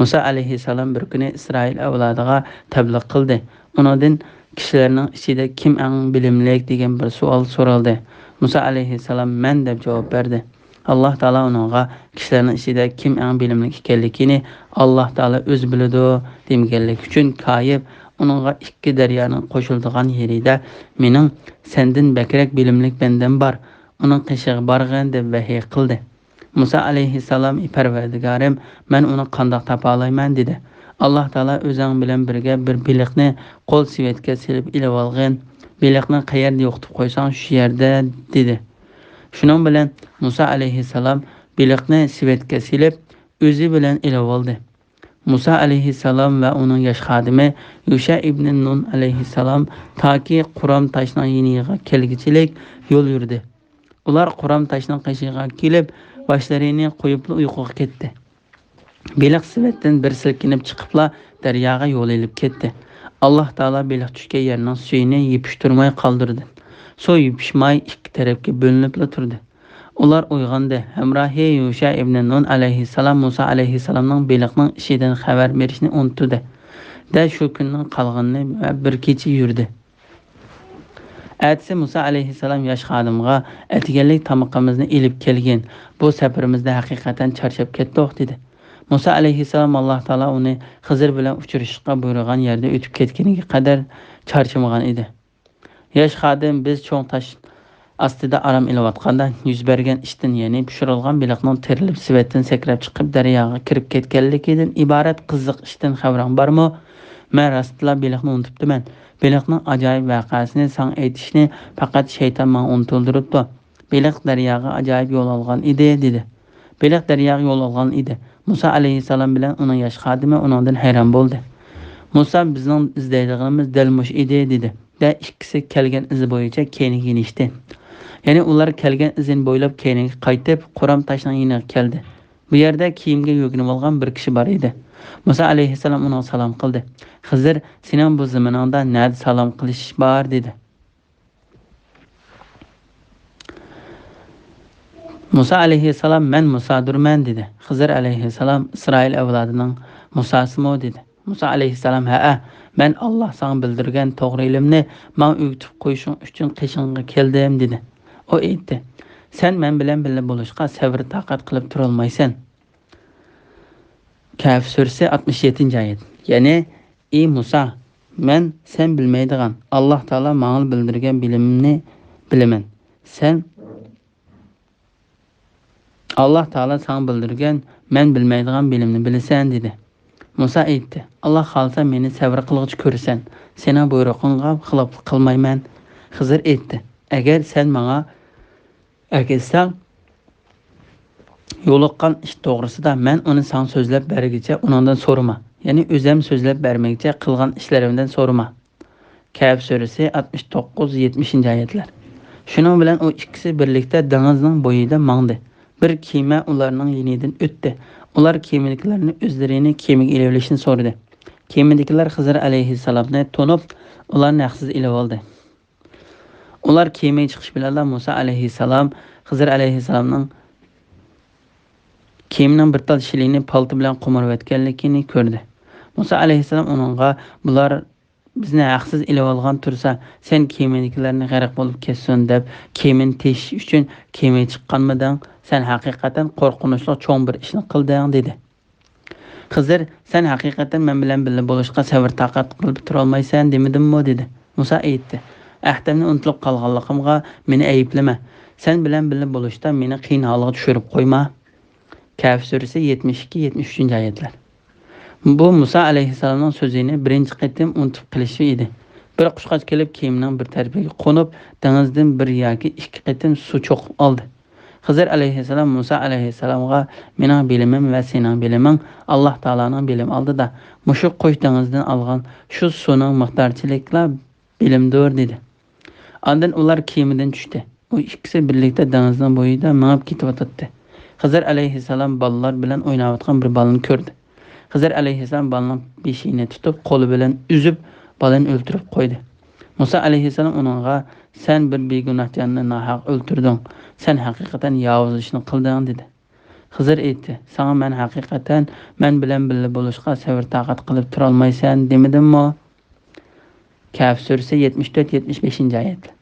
مۇسا ئەلەيھىسسالام بىر كۈنى ئىسرائىل ئەۋلادىغا تەبلىغ قىلدى. ئۇنىڭدىن كىشىلەرنىڭ ئىچىدە كىم ئەڭ بىلىملىك دېگەن بىر سوئال سورالدى. مۇسا ئەلەيھىسسالام مەن دەپ جاۋاب بەردى. ئاللاھ تائالا ئۇنىڭغا كىشىلەرنىڭ ئىچىدە كىم ئەڭ بىلىملىك ئىكەنلىكىنى ئاللاھ تائالا ئۆزى بىلىدۇ دېمىگەنلىكى ئۈچۈن كايىپ، ئۇنىڭغا ئىككى دەريانىڭ قوشۇلىدىغان يېرىدە مېنىڭ سەندىن بەكرەك بىلىملىك بەندەم بار، ئۇنىڭ قېشىغا بارغىن دەپ ۋەھىي قىلدى. مۇسا ئەلەيھىسسالام پەرۋەردىگارىم، مەن ئۇنى قانداق تاپالايمەن؟ دېدى. ئاللاھ تائالا ئۆزەڭ بىلەن بىرگە بىر بېلىقنى قول سېۋەتكە سېلىپ ئېلىۋالغىن. بېلىقنى قەيەردە يوقىتىپ قويساڭ شۇ يەردە، دېدى. شۇنىڭ بىلەن مۇسا ئەلەيھىسسالام بېلىقنى سېۋەتكە سېلىپ، ئۆزى بىلەن ئېلىۋالدى. مۇسا ئەلەيھىسسالام ۋە ئۇنىڭ ياش خادىمى يۇشە ئىبنى نۇن ئەلەيھىسسالام تاكى قۇرام تاشنىڭ يېنىغا كەلگۈچىلىك يول يۈردى. ئۇلار قۇرام تاشنىڭ قېشىغا كېلىپ، باشلىرىنى قويۇپلا ئۇيقۇغا كەتتى. بېلىق سېۋەتتىن بىر سىلكىنىپ چىقىپلا دەرياغا يول ئېلىپ كەتتى. ئاللاھ تائالا بېلىق چۈشكەن يەرنىڭ سۈيىنى يېپىشتۇرماي قالدۇردى. سۇ يېپىشماي ئىككى تەرەپكە بۆلۈنۈپلا تۇردى. ئۇلار ئويغاندى. ھەمراھى يۇشە ئىبنى نۇن ئەلەيھىسسالام مۇسا ئەلەيھىسسالامنىڭ بېلىقنىڭ ئىشىدىن خەۋەر بېرىشنى ئۇنتۇدى. دە شۇ كۈننىڭ قالغىنىنى ۋە بىر كېچە يۈردى. ئەتىسى مۇسا ئەلەيھىسسالام ياش خادىمغا: «ئەتىگەنلىك تامىقىمىزنى ئېلىپ كەلگىن، بۇ سەپىرىمىزدە ھەقىقەتەن چارچاپ كەتتۇق» دېدى. مۇسا ئەلەيھىسسالام ئاللاھ تائالا ئۇنى خىزىر بىلەن ئۇچرىشىشقا بۇيرۇغان يەردە ئۆتۈپ كەتكىنىگە قەدەر چارچىمىغان ئىدى. ياش خادىم: «بىز چوڭ تاش ئاستىدا ئارام ئېلىۋاتقاندا يۈز بەرگەن ئىشتىن، يەنى پىشۇرۇلغان بېلىقنىڭ تېرىلىپ سېۋەتتىن سەكرەپ چىقىپ دەرياغا كىرىپ كەتكەنلىكىدىن ئىبارەت قىزىق ئىشتىن خەۋىرىڭ بارمۇ؟ مەن راستتىنلا بېلىقنى ئۇنتۇپتىمەن. بېلىقنىڭ ئاجايىپ ۋەقەسىنى ساڭا ئېيتىشنى پەقەت شەيتان ماڭا ئۇنتۇلدۇرۇپتۇ. بېلىق دەرياغا ئاجايىپ يول ئالغان ئىدى» دېدى. بېلىق دەرياغا يول ئالغان ئىدى. مۇسا ئەلەيھىسسالام بىلەن ئۇنىڭ ياش خادىمى ئۇنىڭدىن ھەيران بولدى. مۇسا، بىزنىڭ ئىزدەيدىغىنىمىز دەل مۇشۇ ئىدى، دېدى. دە ئىككىسى كەلگەن ئىزى بويىچە كەينىگە يېنىشتى. يەنى ئۇلار كەلگەن ئىزىنى بويلاپ كەينىگە قايتىپ، قۇرام تاشنىڭ يېنىغا كەلدى. بۇ يەردە كىيىمگە يۆگىنىۋالغان بىر كىشى بار ئىدى. مۇسا ئەلەيھىسسالام ئۇنىڭغا سالام قىلدى. خىزىر، سېنىڭ بۇ زېمىنىڭدا نەدە سالام قىلىشىش بار؟ دېدى. مۇسا ئەلەيھىسسالام، مەن مۇسادۇرمەن، دېدى. خىزىر ئەلەيھىسسالام، ئىسرائىل ئەۋلادىنىڭ مۇساسىمۇ؟ دېدى. مۇسا ئەلەيھىسسالام، ھەئە، مەن ئاللاھ ساڭا بىلدۈرگەن توغرا ئىلىمنى ماڭا ئۆگىتىپ قويۇشۇڭ ئۈچۈن قېشىڭغا كەلدىم، دېدى. ئۇ ئېيتتى، سەن مەن بىلەن بىللە بولۇشقا سەۋر-تاقەت قىلىپ تۇرالمايسەن. كەھف سۈرىسى، ئاتمىش يەتتىنچى ئايەت. يەنى، ئى مۇسا، مەن سەن بىلمەيدىغان، ئاللاھ تائالا ماڭا بىلدۈرگەن بىلىمنى بىلىمەن. سەن، ئاللاھ تائالا ساڭا بىلدۈرگەن، مەن بىلمەيدىغان بىلىمنى بىلىسەن، دېدى. مۇسا ئېيتتى، ئاللاھ خالىسا مېنى سەۋر قىلغۇچى كۆرىسەن، سېنىڭ بۇيرۇقۇڭغا خىلاپلىق قىلمايمەن. خىزىر ئېيتتى، ئەگەر سەن ماڭا ئەكەتسەڭ، يولۇققان ئىش توغرىسىدا مەن ئۇنى ساڭا سۆزلەپ بەرگىچە ئۇنىڭدىن سورىما، يەنى ئۆزۈم سۆزلەپ بەرمىگىچە قىلغان ئىشلىرىمدىن سورىما. كەھف سۈرىسى، ئاتمىش توققۇز، يەتمىشىنچى ئايەتلەر. شۇنىڭ بىلەن ئۇ ئىككىسى بىرلىكتە دېڭىزنىڭ بويىدا ماڭدى. بىر كېمە ئۇلارنىڭ يېنىدىن ئۆتتى. ئۇلار كېمىدىكىلەرنى ئۆزلىرىنى كېمىگە ئېلىۋېلىشنى سورىدى. كېمىدىكىلەر خىزىر ئەلەيھىسسالامنى تونۇپ، ئۇلارنى ھەقسىز ئېلىۋالدى. ئۇلار كېمىگە چىقىش بىلەنلا مۇسا ئەلەيھىسسالام خىزىر ئەلەيھىسسالامنىڭ كېمىنىڭ بىر تال شىلىنى پالتا بىلەن قومۇرۇۋەتكەنلىكىنى كۆردى. مۇسا ئەلەيھىسسالام ئۇنىڭغا، بۇلار بىزنى ھەقسىز ئېلىۋالغان تۇرسا، سەن كېمىدىكىلەرنى غەرق بولۇپ كەتسۇن دەپ، كېمىنى تېشىش ئۈچۈن كېمىگە چىققانمىدىڭ؟ سەن ھەقىقەتەن قورقۇنچلۇق چوڭ بىر ئىشنى قىلدىڭ، دېدى. خىزىر، سەن ھەقىقەتەن مەن بىلەن بىللە بولۇشقا سەۋر-تاقەت قىلىپ تۇرالمايسەن دېمىدىممۇ؟ دېدى. مۇسا ئېيتتى، ئەھدىمنى ئۇنتۇلۇپ قالغانلىقىمغا مېنى ئەيىبلىمە. سەن بىلەن بىللە بولۇشتا مېنى قىيىن ھالغا چۈشۈرۈپ قويما. كەھف سۈرىسى، يەتمىش ئىككى، يەتمىش ئۈچىنچى ئايەتلەر. بۇ مۇسا ئەلەيھىسسالامنىڭ سۆزىنى بىرىنچى قېتىم ئۇنتۇپ قېلىشى ئىدى. بىر قۇشقاچ كېلىپ كېمىنىڭ بىر تەرىپىگە قونۇپ، دېڭىزدىن بىر ياكى ئىككى قېتىم سۇ چوقۇپ ئالدى. خىزىر ئەلەيھىسسالام مۇسا ئەلەيھىسسالامغا، مېنىڭ بىلىمىم ۋە سېنىڭ بىلىمىڭ ئاللاھ تائالانىڭ بىلىمى ئالدىدا، مۇشۇ قوش دېڭىزدىن ئالغان شۇ سۇنىڭ مىقدارچىلىكلا بىلىمدۇر، دېدى. ئاندىن ئۇلار كېمىدىن چۈشتى. ئۇ ئىككىسى بىرلىكتە دېڭىزنىڭ بويىدا مېڭىپ كېتىۋاتاتتى. خىزىر ئەلەيھىسسالام بالىلار بىلەن ئويناۋاتقان بىر بالىنى كۆردى. خىزىر ئەلەيھىسسالام بالىنىڭ بېشىنى تۇتۇپ، قولى بىلەن ئۈزۈپ، بالىنى ئۆلتۈرۈپ قويدى. مۇسا ئەلەيھىسسالام ئۇنىڭغا، سەن بىر بىگۇناھ جاننى ناھەق ئۆلتۈردۈڭ، سەن ھەقىقەتەن ياۋۇز ئىشنى قىلدىڭ، دېدى. خىزىر ئېيتتى، ساڭا مەن ھەقىقەتەن مەن بىلەن بىللە بولۇشقا سەۋر-تاقەت قىلىپ تۇرالمايسەن دېمىدىممۇ؟ كەھف سۈرىسى، يەتمىش تۆت، يەتمىش بەشىنچى ئايەتلەر.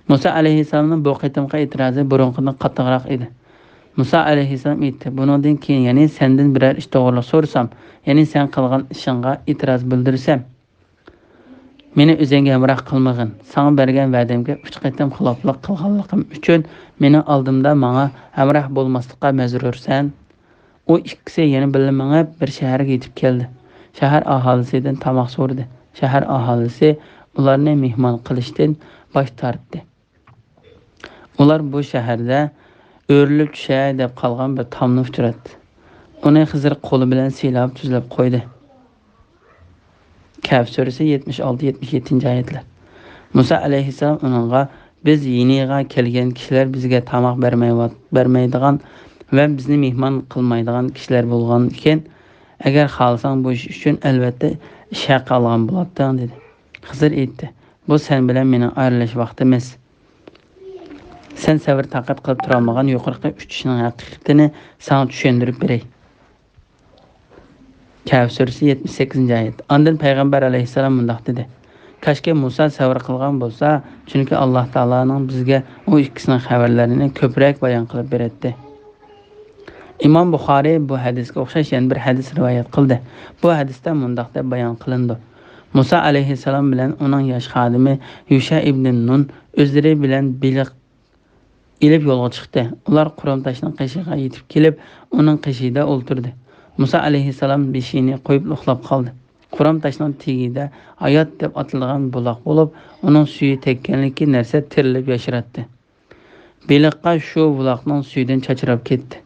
مۇسا ئەلەيھىسسالامنىڭ بۇ قېتىمقى ئېتىرازى بۇرۇنقىدىن قاتتىقراق ئىدى. مۇسا ئەلەيھىسسالام ئېيتتى، بۇنىڭدىن كېيىن يەنى سەندىن بىرەر ئىش توغرىلىق سورىسام، يەنى سەن قىلغان ئىشىڭغا ئېتىراز بىلدۈرسەم، مېنى ئۆزۈڭگە ھەمراھ قىلمىغىن. ساڭا بەرگەن ۋەدەمگە ئۈچ قېتىم خىلاپلىق قىلغانلىقىم ئۈچۈن مېنىڭ ئالدىمدا ماڭا ھەمراھ بولماسلىققا مەجبۇرسەن. ئۇ ئىككىسى يەنە بىللە مېڭىپ، بىر شەھەرگە يېتىپ كەلدى. شەھەر ئاھالىسىدىن تاماق سورىدى. شەھەر ئاھالىسى ئۇلارنى مېھمان قىلىشتىن باش تارتتى. ئۇلار بۇ شەھەردە ئۆرۈلۈپ چۈشەي دەپ قالغان بىر تامنى ئۇچراتتى. ئۇنى خىزىر قولى بىلەن سىيلاپ تۈزلەپ قويدى. كەھف سۈرىسى، يەتمىش ئالتە، يەتمىش يەتتىنچى ئايەتلەر. مۇسا ئەلەيھىسسالام ئۇنىڭغا، بىز يېنىغا كەلگەن كىشىلەر بىزگە تاماق بەرمەيۋات-، بەرمەيدىغان ۋە بىزنى مېھمان قىلمايدىغان كىشىلەر بولغان ئىكەن، ئەگەر خالىساڭ بۇ ئىش ئۈچۈن ئەلۋەتتە ئىش ھەققى ئالغان بولاتتىڭ، دېدى. خىزىر ئېيتتى، بۇ سەن بىلەن مېنىڭ ئايرىلىش ۋاقتىم ئەمەس. سەن سەۋر-تاقەت قىلىپ تۇرالمىغان يۇقىرىقى ئۈچ ئىشنىڭ ھەقىقىتىنى ساڭا چۈشەندۈرۈپ بېرەي. كەھف سۈرىسى، يەتمىش سەككىزىنچى ئايەت. ئاندىن پەيغەمبەر ئەلەيھىسسالام مۇنداق دېدى، كاشكى مۇسا سەۋر قىلغان بولسا، چۈنكى ئاللاھ تائالانىڭ بىزگە ئۇ ئىككىسىنىڭ خەۋەرلىرىنى كۆپرەك بايان قىلىپ بېرەتتى. ئىمام بۇخارىي بۇ ھەدىسكە ئوخشاش يەنە بىر ھەدىس رىۋايەت قىلدى. بۇ ھەدىستە مۇنداق دەپ بايان قىلىنىدۇ، مۇسا ئەلەيھىسسالام بىلەن ئۇنىڭ ياش خادىمى يۇشە ئىبنى نۇن ئۆزلىرى بىلەن بېلىق ئېلىپ يولغا چىقتى. ئۇلار قۇرام تاشنىڭ قېشىغا يېتىپ كېلىپ، ئۇنىڭ قېشىدا ئولتۇردى. مۇسا ئەلەيھىسسالام بېشىنى قويۇپ ئۇخلاپ قالدى. قۇرام تاشنىڭ تېگىدە ھايات دەپ ئاتىلىدىغان بۇلاق بولۇپ، ئۇنىڭ سۈيى تەگكەنلىكى نەرسە تىرىلىپ ياشىراتتى. بېلىققا شۇ بۇلاقنىڭ سۈيىدىن چاچراپ كەتتى.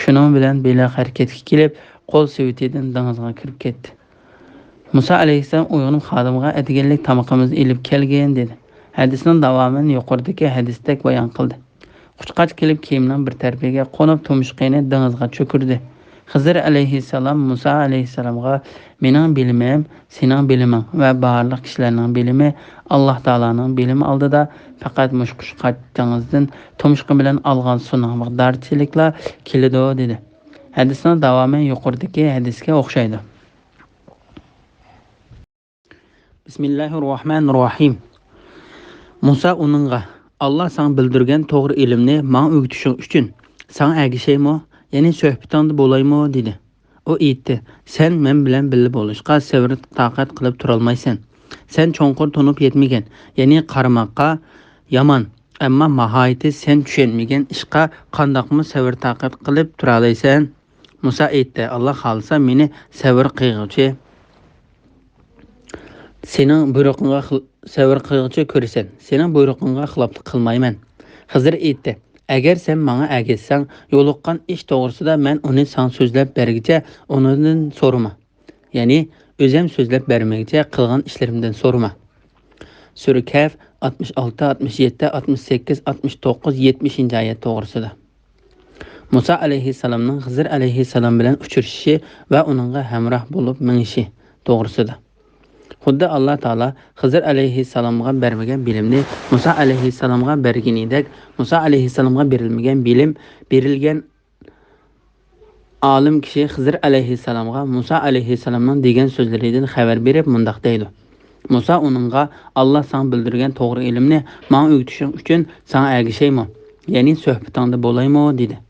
شۇنىڭ بىلەن بېلىق ھەرىكەتكە كېلىپ، قول سېۋىتىدىن دېڭىزغا كىرىپ كەتتى. مۇسا ئەلەيھىسسالام ئويغىنىپ خادىمغا ئەتىگەنلىك تامىقىمىزنى ئېلىپ كەلگىن دېدى. ھەدىسنىڭ داۋامىنى يۇقىرىدىكى ھەدىستەك بايان قىلدى. قۇشقاچ كېلىپ كېمىنىڭ بىر تەرىپىگە قونۇپ تۇمشۇقىنى دېڭىزغا چۆكۈردى. خىزىر ئەلەيھىسسالام مۇسا ئەلەيھىسسالامغا، مېنىڭ بىلىمىم، سېنىڭ بىلىمىڭ ۋە بارلىق كىشىلەرنىڭ بىلىمى ئاللاھ تائالانىڭ بىلىمى ئالدىدا پەقەت مۇشۇ قۇشقاچ دېڭىزدىن تۇمشۇقى بىلەن ئالغان سۇنىڭ مىقدارىچىلىكلا كېلىدۇ دېدى. ھەدىسنىڭ داۋامى يۇقىرىدىكى ھەدىسكە ئوخشايدۇ. بىسمىللاھىررەھمانىررەھىم. مۇسا ئۇنىڭغا، ئاللاھ ساڭا بىلدۈرگەن توغرا ئىلىمنى ماڭا ئۆگىتىشىڭ ئۈچۈن ساڭا ئەگىشەيمۇ، يەنى سۆھبىتىڭدە بولايمۇ؟ دېدى. ئۇ ئېيتتى، سەن مەن بىلەن بىللە بولۇشقا سەۋر تاقەت قىلىپ تۇرالمايسەن. سەن چوڭقۇر تونۇپ يەتمىگەن، يەنى قارىماققا يامان، ئەمما ماھىيىتى سەن چۈشەنمىگەن ئىشقا قانداقمۇ سەۋر تاقەت قىلىپ تۇرالايسەن؟ مۇسا ئېيتتى، ئاللاھ خالىسا مېنى سەۋر قىلغۇچى، سېنىڭ بۇيرۇقۇڭغا خىل-، سەۋر قىلغۇچى كۆرىسەن، سېنىڭ بۇيرۇقۇڭغا خىلاپلىق قىلمايمەن. خىزىر ئېيتتى، ئەگەر سەن ماڭا ئەگەشسەڭ، يولۇققان ئىش توغرىسىدا مەن ئۇنى ساڭا سۆزلەپ بەرگۈچە ئۇنىڭدىن سورىما. يەنى ئۆزۈم سۆزلەپ بەرمىگۈچە قىلغان ئىشلىرىمدىن سورىما. سۈرە كەھف، ئاتمىش ئالتە، ئاتمىش يەتتە، ئاتمىش سەككىز، ئاتمىش توققۇز، يەتمىشىنچى ئايەت توغرىسىدا. مۇسا ئەلەيھىسسالامنىڭ خىزىر ئەلەيھىسسالام بىلەن ئۇچرىشىشى ۋە ئۇنىڭغا ھەمراھ بولۇپ مېڭىشى توغرىسىدا. خۇددى ئاللاھ تائالا خىزىر ئەلەيھىسسالامغا بەرمىگەن بىلىمنى مۇسا ئەلەيھىسسالامغا بەرگىنىدەك، مۇسا ئەلەيھىسسالامغا بېرىلمىگەن بىلىم بېرىلگەن ئالىم كىشى خىزىر ئەلەيھىسسالامغا مۇسا ئەلەيھىسسالامنىڭ دېگەن سۆزلىرىدىن خەۋەر بېرىپ مۇنداق دەيدۇ، مۇسا ئۇنىڭغا، ئاللاھ ساڭا بىلدۈرگەن توغرا ئىلىمنى ماڭا ئۆگىتىشىڭ ئۈچۈن ساڭا ئەگىشەيمۇ؟ يەنى سۆھبىتىڭدە بولايمۇ؟ دېدى.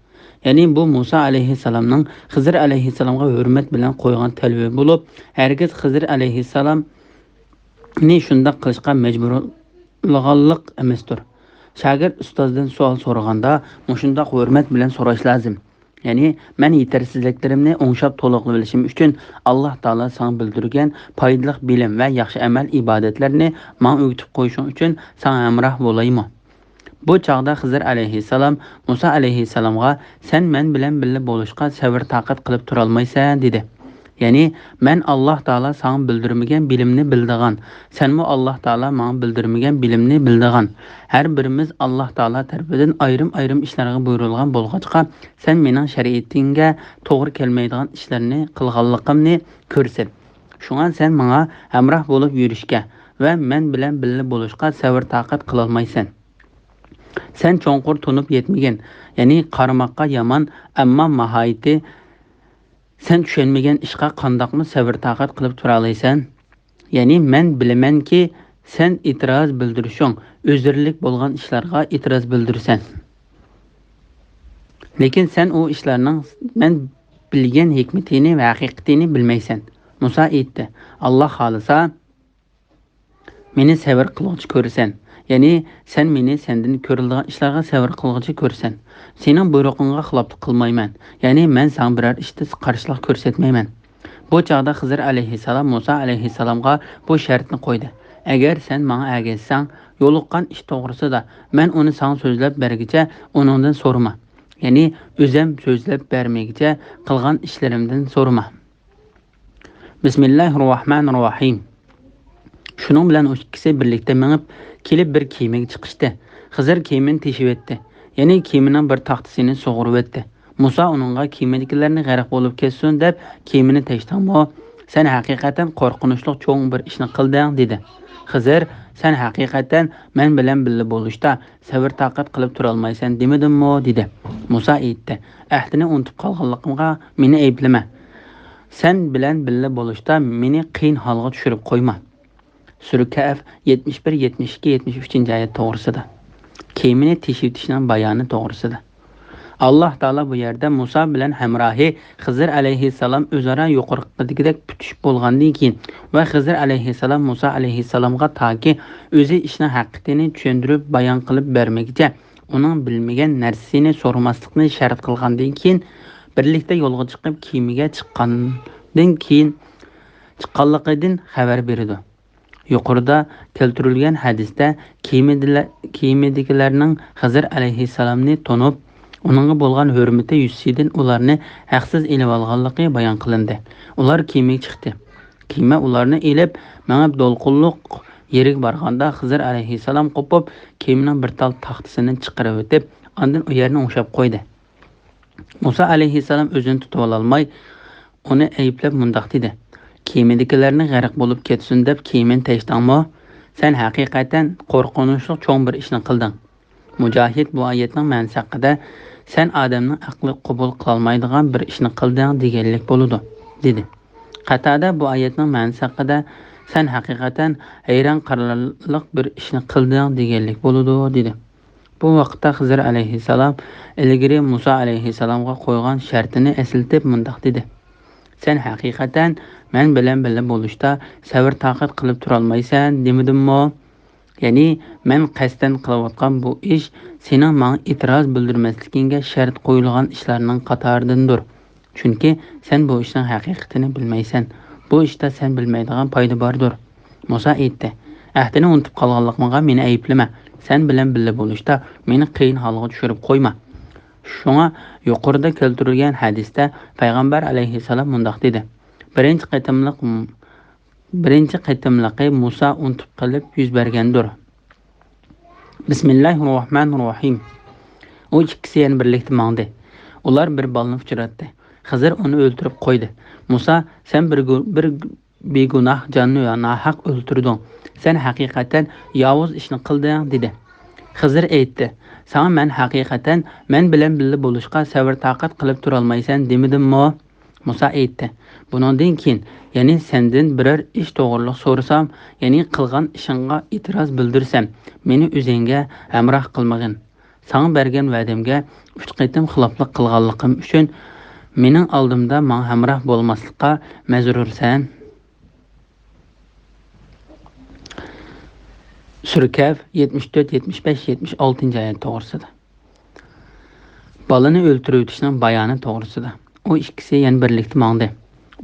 يەنى بۇ مۇسا ئەلەيھىسسالامنىڭ خىزىر ئەلەيھىسسالامغا ھۆرمەت بىلەن قويغان تەلىپى بولۇپ، ھەرگىز خىزىر ئەلەيھىسسالامنى شۇنداق قىلىشقا مەجبۇرلىغانلىق ئەمەستۇر. شاگىرت ئۇستازدىن سوئال سورىغاندا مۇشۇنداق ھۆرمەت بىلەن سوراش لازىم. يەنى، مەن يېتەرسىزلىكلىرىمنى ئوڭشاپ تولۇقلىۋېلىشىم ئۈچۈن، ئاللاھ تائالا ساڭا بىلدۈرگەن پايدىلىق بىلىم ۋە ياخشى ئەمەل ئىبادەتلەرنى ماڭا ئۆگىتىپ قويۇشۇڭ ئۈچۈن ساڭا ھەمراھ بولايمۇ؟ بۇ چاغدا خىزىر ئەلەيھىسسالام مۇسا ئەلەيھىسسالامغا، سەن مەن بىلەن بىللە بولۇشقا سەۋر تاقەت قىلىپ تۇرالمايسەن، دېدى. يەنى، مەن ئاللاھ تائالا ساڭا بىلدۈرمىگەن بىلىمنى بىلىدىغان، سەنمۇ ئاللاھ تائالا ماڭا بىلدۈرمىگەن بىلىمنى بىلىدىغان. ھەر بىرىمىز ئاللاھ تائالا تەرىپىدىن ئايرىم-ئايرىم ئىشلارغا بۇيرۇلغان بولغاچقا، سەن مېنىڭ شەرىئىتىڭگە توغرا كەلمەيدىغان ئىشلارنى قىلغانلىقىمنى كۆرىسەن. شۇڭا سەن ماڭا ھەمراھ بولۇپ يۈرۈشكە ۋە مەن بىلەن بىللە بولۇشقا سەۋر تاقەت قىلالمايسەن. سەن چوڭقۇر تونۇپ يەتمىگەن، يەنى قارىماققا يامان، ئەمما ماھىيىتى سەن چۈشەنمىگەن ئىشقا قانداقمۇ سەۋر تاقەت قىلىپ تۇرالايسەن؟ يەنى مەن بىلىمەنكى، سەن ئېتىراز بىلدۈرۈشۈڭ ئۆزرىلىك بولغان ئىشلارغا ئېتىراز بىلدۈرىسەن. لېكىن سەن ئۇ ئىشلارنىڭ مەن بىلگەن ھېكمىتىنى ۋە ھەقىقىتىنى بىلمەيسەن. مۇسا ئېيتتى، ئاللاھ خالىسا، مېنى سەۋر قىلغۇچى كۆرىسەن. يەنى، سەن مېنى سەندىن كۆرۈلىدىغان ئىشلارغا سەۋر قىلغۇچى كۆرىسەن. سېنىڭ بۇيرۇقۇڭغا خىلاپلىق قىلمايمەن. يەنى، مەن ساڭا بىرەر ئىشتا قارشىلىق كۆرسەتمەيمەن. بۇ چاغدا خىزىر ئەلەيھىسسالام مۇسا ئەلەيھىسسالامغا بۇ شەرتنى قويدى، ئەگەر سەن ماڭا ئەگەشسەڭ، يولۇققان ئىش توغرىسىدا مەن ئۇنى ساڭا سۆزلەپ بەرگۈچە ئۇنىڭدىن سورىما. يەنى، ئۆزۈم سۆزلەپ بەرمىگۈچە قىلغان ئىشلىرىمدىن سورىما. بىسمىللاھىررەھمانىررەھىم. شۇنىڭ بىلەن ئۇ ئىككىسى بىرلىكتە مېڭىپ كېلىپ بىر كېمىگە چىقىشتى. خىزىر كېمىنى تېشىۋەتتى. يەنى كېمىنىڭ بىر تاختىسىنى سۇغۇرۇۋەتتى. مۇسا ئۇنىڭغا، كېمىدىكىلەرنى غەرق بولۇپ كەتسۇن دەپ كېمىنى تەشتىڭمۇ؟ سەن ھەقىقەتەن قورقۇنچلۇق چوڭ بىر ئىشنى قىلدىڭ، دېدى. خىزىر، سەن ھەقىقەتەن مەن بىلەن بىللە بولۇشتا سەۋر تاقەت قىلىپ تۇرالمايسەن دېمىدىممۇ؟ دېدى. مۇسا ئېيتتى، ئەھدىنى ئۇنتۇپ قالغانلىقىمغا مېنى ئەيىبلىمە. سەن بىلەن بىللە بولۇشتا مېنى قىيىن ھالغا چۈشۈرۈپ قويما. سۈرە كەھف يەتمىش بىر، يەتمىش ئىككى، يەتمىش ئۈچىنچى ئايەت توغرىسىدا. كېمىنى تېشىۋېتىشنىڭ بايانى توغرىسىدا. ئاللاھ تائالا بۇ يەردە مۇسا بىلەن ھەمراھى خىزىر ئەلەيھىسسالام ئۆزئارا يۇقىرىقىدىكىدەك پۈتۈشۈپ بولغاندىن كېيىن ۋە خىزىر ئەلەيھىسسالام مۇسا ئەلەيھىسسالامغا تاكى ئۆزى ئىشنىڭ ھەقىقىتىنى چۈشەندۈرۈپ بايان قىلىپ بەرمىگۈچە ئۇنىڭ بىلمىگەن نەرسىسىنى سورىماسلىقنى شەرت قىلغاندىن كېيىن، بىرلىكتە يولغا چىقىپ كېمىگە چىققاندىن كېيىن، چىققانلىقىدىن خەۋەر بېرىدۇ. يۇقىرىدا كەلتۈرۈلگەن ھەدىستە كېمىدىلە-، كېمىدىكىلەرنىڭ خىزىر ئەلەيھىسسالامنى تونۇپ، ئۇنىڭغا بولغان ھۆرمىتى يۈزىسىدىن ئۇلارنى ھەقسىز ئېلىۋالغانلىقى بايان قىلىندى. ئۇلار كېمىگە چىقتى. كېمە ئۇلارنى ئېلىپ مېڭىپ دولقۇنلۇق يېرىگە بارغاندا، خىزىر ئەلەيھىسسالام قوپۇپ، كېمىنىڭ بىر تال تاختىسىنى چىقىرىۋېتىپ، ئاندىن ئۇ يەرنى ئوڭشاپ قويدى. مۇسا ئەلەيھىسسالام ئۆزىنى تۇتۇۋالالماي، ئۇنى ئەيىبلەپ مۇنداق دېدى: «كېمىدىكىلەرنى غەرق بولۇپ كەتسۇن دەپ كېمىنى تەشتىڭمۇ؟ سەن ھەقىقەتەن قورقۇنچلۇق چوڭ بىر ئىشنى قىلدىڭ.» مۇجاھىد بۇ ئايەتنىڭ مەنىسى ھەققىدە: «سەن ئادەمنىڭ ئەقلى قوبۇل قىلالمايدىغان بىر ئىشنى قىلدىڭ» دېگەنلىك بولىدۇ، دېدى. قاتادە بۇ ئايەتنىڭ مەنىسى ھەققىدە: «سەن ھەقىقەتەن ھەيران قالارلىق بىر ئىشنى قىلدىڭ» دېگەنلىك بولىدۇ، دېدى. بۇ ۋاقىتتا خىزىر ئەلەيھىسسالام ئىلگىرى مۇسا ئەلەيھىسسالامغا قويغان شەرتىنى ئەسلىتىپ مۇنداق دېدى: «سەن ھەقىقەتەن مەن بىلەن بىللە بولۇشتا سەۋر-تاقەت قىلىپ تۇرالمايسەن دېمىدىممۇ؟ يەنى مەن قەستەن قىلىۋاتقان بۇ ئىش سېنىڭ ماڭا ئېتىراز بىلدۈرمەسلىكىڭگە شەرت قويۇلغان ئىشلارنىڭ قاتارىدىندۇر. چۈنكى سەن بۇ ئىشنىڭ ھەقىقىتىنى بىلمەيسەن. بۇ ئىشتا سەن بىلمەيدىغان پايدا باردۇر.» مۇسا ئېيتتى: «ئەھدىنى ئۇنتۇپ قالغانلىقىمغا مېنى ئەيىبلىمە. سەن بىلەن بىللە بولۇشتا مېنى قىيىن ھالغا چۈشۈرۈپ قويما.» شۇڭا يۇقىرىدا كەلتۈرۈلگەن ھەدىستە پەيغەمبەر ئەلەيھىسسالام مۇنداق دېدى: «بىرىنچى قېتىملىق، بىرىنچى قېتىملىقى مۇسا ئۇنتۇپ قېلىپ يۈز بەرگەندۇر.» بىسمىللاھىررەھمانىررەھىم. ئۇ ئىككىسى يەنە بىرلىكتە ماڭدى. ئۇلار بىر بالىنى ئۇچراتتى. خىزىر ئۇنى ئۆلتۈرۈپ قويدى. مۇسا: «سەن بىر گۇ-، بىر بىگۇناھ جاننى ناھەق ئۆلتۈردۈڭ. سەن ھەقىقەتەن ياۋۇز ئىشنى قىلدىڭ» دېدى. خىزىر ئېيتتى: «ساڭا مەن ھەقىقەتەن مەن بىلەن بىللە بولۇشقا سەۋر-تاقەت قىلىپ تۇرالمايسەن دېمىدىممۇ؟» مۇسا ئېيتتى: «بۇنىڭدىن كېيىن، يەنى سەندىن بىرەر ئىش توغرىلىق سورىسام، يەنى قىلغان ئىشىڭغا ئېتىراز بىلدۈرسەم، مېنى ئۆزۈڭگە ھەمراھ قىلمىغىن. ساڭا بەرگەن ۋەدەمگە ئۈچ قېتىم خىلاپلىق قىلغانلىقىم ئۈچۈن مېنىڭ ئالدىمدا ماڭا ھەمراھ بولماسلىققا مەجبۇرسەن.» سۈرە كەھف يەتمىش تۆت، يەتمىش بەش، يەتمىش ئالتىنچى ئايەت توغرىسىدا. بالىنى ئۆلتۈرۈۋېتىشنىڭ بايانى توغرىسىدا. ئۇ ئىككىسى يەنە بىرلىكتە ماڭدى.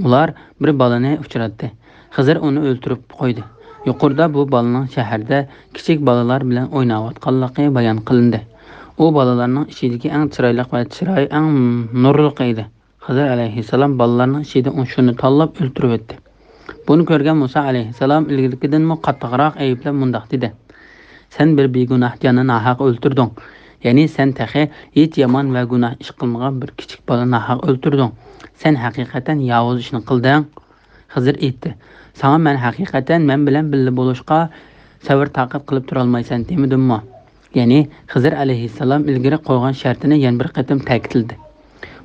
ئۇلار بىر بالىنى ئۇچراتتى. خىزىر ئۇنى ئۆلتۈرۈپ قويدى. يۇقىرىدا بۇ بالىنىڭ شەھەردە كىچىك بالىلار بىلەن ئويناۋاتقانلىقى بايان قىلىندى. ئۇ بالىلارنىڭ ئىچىدىكى ئەڭ چىرايلىق ۋە چىرايى ئەڭ نۇرلۇقى ئىدى. خىزىر ئەلەيھىسسالام بالىلارنىڭ ئىچىدىن شۇنى تاللاپ ئۆلتۈرۈۋەتتى. بۇنى كۆرگەن مۇسا ئەلەيھىسسالام ئىلگىرىكىدىنمۇ قاتتىقراق ئەيىبلەپ مۇنداق دېدى: «سەن بىر بىگۇناھ جاننى ناھەق ئۆلتۈردۈڭ. يەنى سەن تېخى ھېچ يامان ۋە گۇناھ ئىش قىلمىغان بىر كىچىك بالىنى ناھەق ئۆلتۈردۈڭ. سەن ھەقىقەتەن ياۋۇز ئىشنى قىلدىڭ.» خىزىر ئېيتتى: «ساڭا مەن ھەقىقەتەن مەن بىلەن بىللە بولۇشقا سەۋر-تاقەت قىلىپ تۇرالمايسەن دېمىدىممۇ؟» يەنى خىزىر ئەلەيھىسسالام ئىلگىرى قويغان شەرتىنى يەنە بىر قېتىم تەكىتلىدى.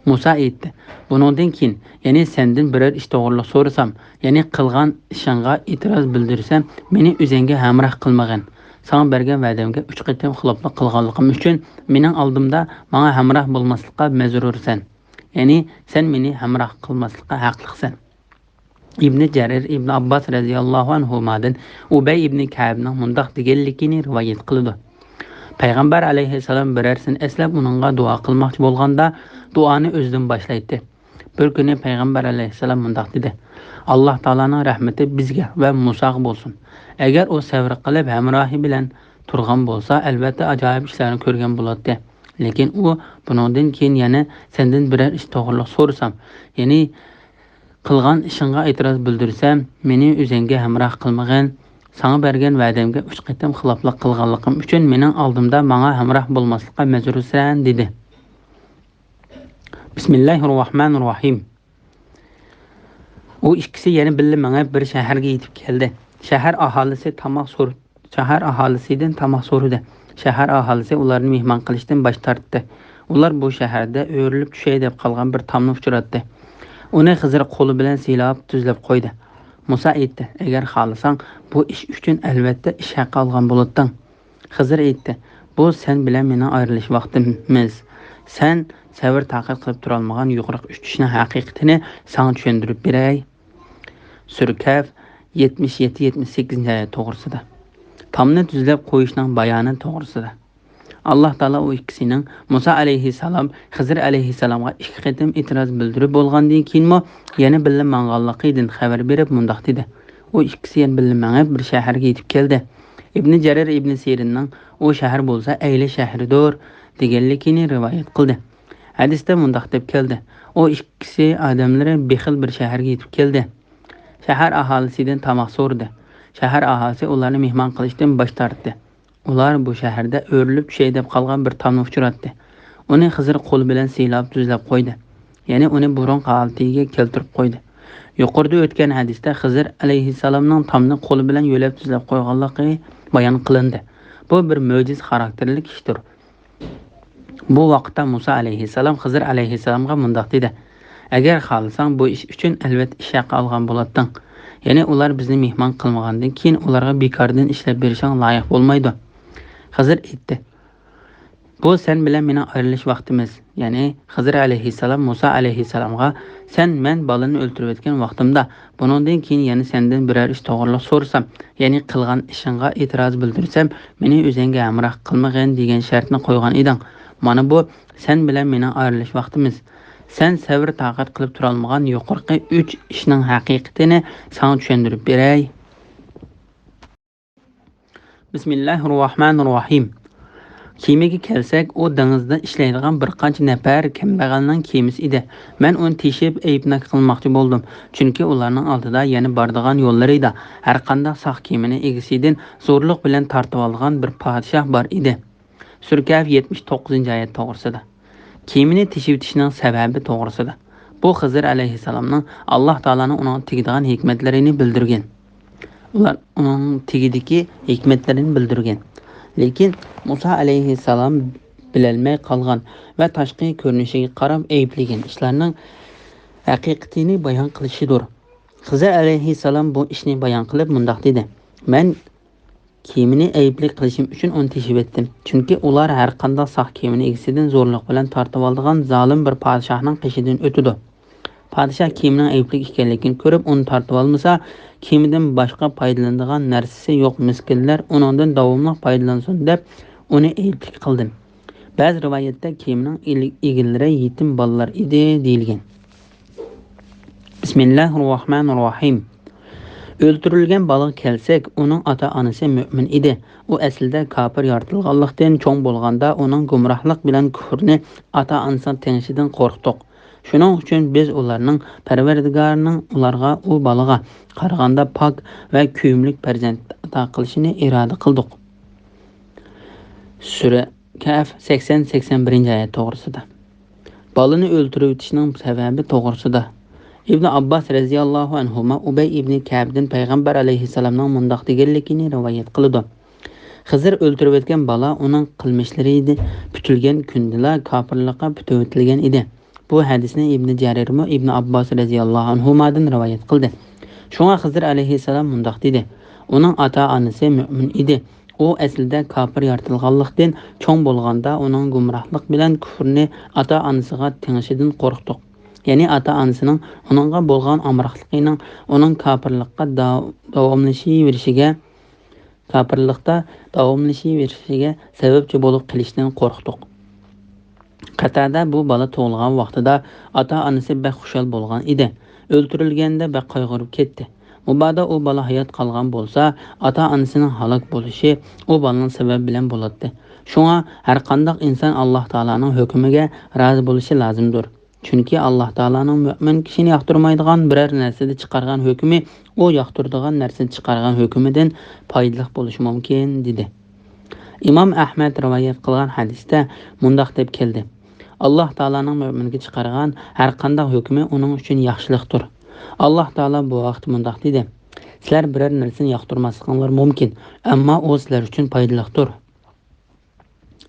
مۇسا ئېيتتى: «بۇنىڭدىن كېيىن، يەنى سەندىن بىرەر ئىش توغرىلىق سورىسام، يەنى قىلغان ئىشىڭغا ئېتىراز بىلدۈرسەم، مېنى ئۆزۈڭگە ھەمراھ قىلمىغىن. ساڭا بەرگەن ۋەدەمگە ئۈچ قېتىم خىلاپلىق قىلغانلىقىم ئۈچۈن مېنىڭ ئالدىمدا ماڭا ھەمراھ بولماسلىققا مەجبۇرسەن. يەنى سەن مېنى ھەمراھ قىلماسلىققا ھەقلىقسەن.» ئىبنى جەرىر ئىبنى ئابباس رەزىياللاھۇ ئەنھۇمادىن ئۇبەي ئىبنى كەئبنىڭ مۇنداق دېگەنلىكىنى رىۋايەت قىلىدۇ: پەيغەمبەر ئەلەيھىسسالام بىرەرسىنى ئەسلەپ ئۇنىڭغا دۇئا قىلماقچى بولغاندا، دۇئانى ئۆزىدىن باشلايتتى. بىر كۈنى پەيغەمبەر ئەلەيھىسسالام مۇنداق دېدى: «ئاللاھ تائالانىڭ رەھمىتى بىزگە ۋە مۇساغا بولسۇن. ئەگەر ئۇ سەۋر قىلىپ ھەمراھى بىلەن تۇرغان بولسا، ئەلۋەتتە ئاجايىپ ئىشلارنى كۆرگەن بولاتتى. لېكىن ئۇ بۇنىڭدىن كېيىن يەنە سەندىن بىرەر ئىش توغرىلىق سورىسام، يەنى قىلغان ئىشىڭغا ئېتىراز بىلدۈرسەم، مېنى ئۆزۈڭگە ھەمراھ قىلمىغىن. ساڭا بەرگەن ۋەدەمگە ئۈچ قېتىم خىلاپلىق قىلغانلىقىم ئۈچۈن مېنىڭ ئالدىمدا ماڭا ھەمراھ بولماسلىققا مەجبۇرسەن» دېدى. بىسمىللاھىررەھمانىررەھىم. ئۇ ئىككىسى يەنە بىللە مېڭىپ بىر شەھەرگە يېتىپ كەلدى. شەھەر ئاھالىسى تاماق سور-، شەھەر ئاھالىسىدىن تاماق سورىدى. شەھەر ئاھالىسى ئۇلارنى مېھمان قىلىشتىن باش تارتتى. ئۇلار بۇ شەھەردە ئۆرۈلۈپ چۈشەي دەپ قالغان بىر تامنى ئۇچراتتى. ئۇنى خىزىر قولى بىلەن سىيلاپ تۈزلەپ قويدى. مۇسا ئېيتتى: «ئەگەر خالىساڭ، بۇ ئىش ئۈچۈن ئەلۋەتتە ئىش ھەققى ئالغان بولاتتىڭ.» خىزىر ئېيتتى: «بۇ سەن بىلەن مېنىڭ ئايرىلىش ۋاقتىمىز. سەن سەۋر-تاقەت قىلىپ تۇرالمىغان يۇقىرىقى ئۈچ ئىشنىڭ ھەقىقىتىنى ساڭا چۈشەندۈرۈپ بېرەي.» سۈرە كەھف يەتمىش يەتتە، يەتمىش سەككىزىنچى ئايەت توغرىسىدا. تامنى تۈزلەپ قويۇشنىڭ بايانى توغرىسىدا. ئاللاھ تائالا ئۇ ئىككىسىنىڭ مۇسا ئەلەيھىسسالام خىزىر ئەلەيھىسسالامغا ئىككى قېتىم ئېتىراز بىلدۈرۈپ بولغاندىن كېيىنمۇ يەنە بىللە ماڭغانلىقىدىن خەۋەر بېرىپ مۇنداق دېدى: ئۇ ئىككىسى يەنە بىللە مېڭىپ بىر شەھەرگە يېتىپ كەلدى. ئىبنى جەرىر ئىبنى سىرىننىڭ ئۇ شەھەر بولسا ئەيلە شەھىرىدۇر دېگەنلىكىنى رىۋايەت قىلدى. ھەدىستە مۇنداق دەپ كەلدى: ئۇ ئىككىسى ئادەملىرى بېخىل بىر شەھەرگە يېتىپ كەلدى. شەھەر ئاھالىسىدىن تاماق سورىدى. شەھەر ئاھالىسى ئۇلارنى مېھمان قىلىشتىن باش تارتتى. ئۇلار بۇ شەھەردە ئۆرۈلۈپ چۈشەي دەپ قالغان بىر تامنى ئۇچراتتى. ئۇنى خىزىر قولى بىلەن سىيلاپ تۈزلەپ قويدى. يەنى ئۇنى بۇرۇنقى ھالىتىگە كەلتۈرۈپ قويدى. يۇقىرىدا ئۆتكەن ھەدىستە خىزىر ئەلەيھىسسالامنىڭ تامنى قولى بىلەن يۆلەپ تۈزلەپ قويغانلىقى بايان قىلىندى. بۇ بىر مۆجىزە خاراكتېرلىك ئىشتۇر. بۇ ۋاقىتتا مۇسا ئەلەيھىسسالام خىزىر ئەلەيھىسسالامغا مۇنداق دېدى: «ئەگەر خالىساڭ، بۇ ئىش ئۈچۈن ئەلۋەتتە ئىش ھەققى ئالغان بولاتتىڭ. يەنى ئۇلار بىزنى مېھمان قىلمىغاندىن كېيىن ئۇلارغا بىكاردىن ئىشلەپ بېرىشىڭ لايىق بولمايدۇ.» خىزىر ئېيتتى: «بۇ سەن بىلەن مېنىڭ ئايرىلىش ۋاقتىمىز.» يەنى خىزىر ئەلەيھىسسالام مۇسا ئەلەيھىسسالامغا: «سەن مەن بالىنى ئۆلتۈرۈۋەتكەن ۋاقتىمدا، بۇنىڭدىن كېيىن يەنە سەندىن بىرەر ئىش توغرىلىق سورىسام، يەنى قىلغان ئىشىڭغا ئېتىراز بىلدۈرسەم، مېنى ئۆزۈڭگە ھەمراھ قىلمىغىن دېگەن شەرتنى قويغان ئىدىڭ. مانا بۇ سەن بىلەن مېنىڭ ئايرىلىش ۋاقتىمىز. سەن سەۋر-تاقەت قىلىپ تۇرالمىغان يۇقىرىقى ئۈچ ئىشنىڭ ھەقىقىتىنى ساڭا چۈشەندۈرۈپ بېرەي.» بىسمىللاھىررەھمانىررەھىم. كېمىگە كەلسەك، ئۇ دېڭىزدا ئىشلەيدىغان بىر قانچە نەپەر كەمبەغەلنىڭ كېمىسى ئىدى. مەن ئۇنى تېشىپ ئەيىبناك قىلماقچى بولدۇم. چۈنكى ئۇلارنىڭ ئالدىدا يەنە بارىدىغان يوللىرىدا ھەرقانداق ساق كېمىنى ئىگىسىدىن زورلۇق بىلەن تارتىۋالىدىغان بىر پادىشاھ بار ئىدى. سۈرە كەھف يەتمىش توققۇزىنچى ئايەت توغرىسىدا. كېمىنى تېشىۋېتىشنىڭ سەۋەبى توغرىسىدا. بۇ خىزىر ئەلەيھىسسالامنىڭ ئاللاھ تائالانىڭ ئۇنىڭغا تېگىدىغان ھېكمەتلىرىنى بىلدۈرگەن. ئۇلار ئۇنىڭ تېگىدىكى ھېكمەتلىرىنى بىلدۈرگەن. لېكىن مۇسا ئەلەيھىسسالام بىلەلمەي قالغان ۋە تاشقى كۆرۈنۈشىگە قاراپ ئەيىبلىگەن ئىشلارنىڭ ھەقىقىتىنى بايان قىلىشىدۇر. خىزىر ئەلەيھىسسالام بۇ ئىشنى بايان قىلىپ مۇنداق دېدى: «مەن كېمىنى ئەيىبلىك قىلىشىم ئۈچۈن ئۇنى تېشىۋەتتىم. چۈنكى ئۇلار ھەرقانداق ساق كېمىنى ئىگىسىدىن زورلۇق بىلەن تارتىۋالىدىغان زالىم بىر پادىشاھنىڭ قېشىدىن ئۆتىدۇ. پادىشاھ كېمىنىڭ ئەيىبلىك ئىكەنلىكىنى كۆرۈپ، ئۇنى تارتىۋالمىسا، كېمىدىن باشقا پايدىلىنىدىغان نەرسىسى يوق مىسكىنلەر ئۇنىڭدىن داۋاملىق پايدىلانسۇن دەپ، ئۇنى ئەيىبلىك قىلدىم.» بەزى رىۋايەتتە كېمىنىڭ ئىل-، ئىگىلىرى يېتىم بالىلار ئىدى دېيىلگەن. بىسمىللاھىررەھمانىررەھىم. ئۆلتۈرۈلگەن بالىغا كەلسەك، ئۇنىڭ ئاتا-ئانىسى مۆمىن ئىدى. ئۇ ئەسلىدە كاپىر يارىتىلغانلىقتىن، چوڭ بولغاندا ئۇنىڭ گۇمراھلىق بىلەن كۇفرىنى ئاتا-ئانىسىغا تېڭىشىدىن قورقتۇق. شۇنىڭ ئۈچۈن بىز ئۇلارنىڭ پەرۋەردىگارىنىڭ ئۇلارغا، ئۇ بالىغا قارىغاندا پاك ۋە كۆيۈملۈك پەرزەنت ئاتا قىلىشىنى ئىرادە قىلدۇق. سۈرە كەھف سەكسەن، سەكسەن بىرىنچى ئايەت توغرىسىدا. بالىنى ئۆلتۈرۈۋېتىشنىڭ سەۋەبى توغرىسىدا. ئىبن ئابباس رەزىياللاھۇ ئەنھۇما ئۇبەي ئىبنى كەبدىن پەيغەمبەر ئەلەيھىسسالامنىڭ مۇنداق دېگەنلىكىنى رىۋايەت قىلىدۇ: «خىزىر ئۆلتۈرۈۋەتكەن بالا ئۇنىڭ قىلمىشلىرى پۈتۈلگەن كۈندىلا كاپىرلىققا پۈتۈۋېتىلگەن ئىدى.» بۇ ھەدىسنى ئىبنى جەرىرمۇ ئىبنى ئابباس رەزىياللاھۇ ئەنھۇمادىن رىۋايەت قىلدى. شۇڭا خىزىر ئەلەيھىسسالام مۇنداق دېدى: «ئۇنىڭ ئاتا-ئانىسى مۆمىن ئىدى. ئۇ ئەسلىدە كاپىر يارىتىلغانلىقتىن، چوڭ بولغاندا ئۇنىڭ گۇمراھلىق بىلەن كۇفرىنى ئاتا-ئانىسىغا تېڭىشىدىن قورقتۇق.» يەنى ئاتا-ئانىسىنىڭ ئۇنىڭغا بولغان ئامراقلىقىنىڭ ئۇنىڭ كاپىرلىققا دا-، داۋاملىشىۋېرىشىگە، كاپىرلىقتا داۋاملىشىۋېرىشىگە سەۋەبچى بولۇپ قېلىشتىن قورقتۇق. قەتادە بۇ بالا تۇغۇلغان ۋاقتىدا ئاتا-ئانىسى بەك خۇشال بولغان ئىدى. ئۆلتۈرۈلگەندە بەك قايغۇرۇپ كەتتى. مۇبادا ئۇ بالا ھايات قالغان بولسا، ئاتا-ئانىسىنىڭ ھالاك بولۇشى ئۇ بالىنىڭ سەۋەبى بىلەن بولاتتى. شۇڭا ھەرقانداق ئىنسان ئاللاھ تائالانىڭ ھۆكمىگە رازى بولۇشى لازىمدۇر. چۈنكى ئاللاھ تائالانىڭ مۆمىن كىشىنى ياقتۇرمايدىغان بىرەر نەرسىدە چىقارغان ھۆكمى ئۇ ياقتۇرىدىغان نەرسىدە چىقارغان ھۆكمىدىن پايدىلىق بولۇشى مۇمكىن، دېدى. ئىمام ئەھمەد رىۋايەت قىلغان ھەدىستە مۇنداق دەپ كەلدى: «ئاللاھ تائالانىڭ مۆمىنگە چىقارغان ھەرقانداق ھۆكمى ئۇنىڭ ئۈچۈن ياخشىلىقتۇر.» ئاللاھ تائالا بۇ ھەقتە مۇنداق دېدى: «سىلەر بىرەر نەرسىنى ياقتۇرماسلىقىڭلار مۇمكىن، ئەمما ئۇ سىلەر ئۈچۈن پايدىلىقتۇر.»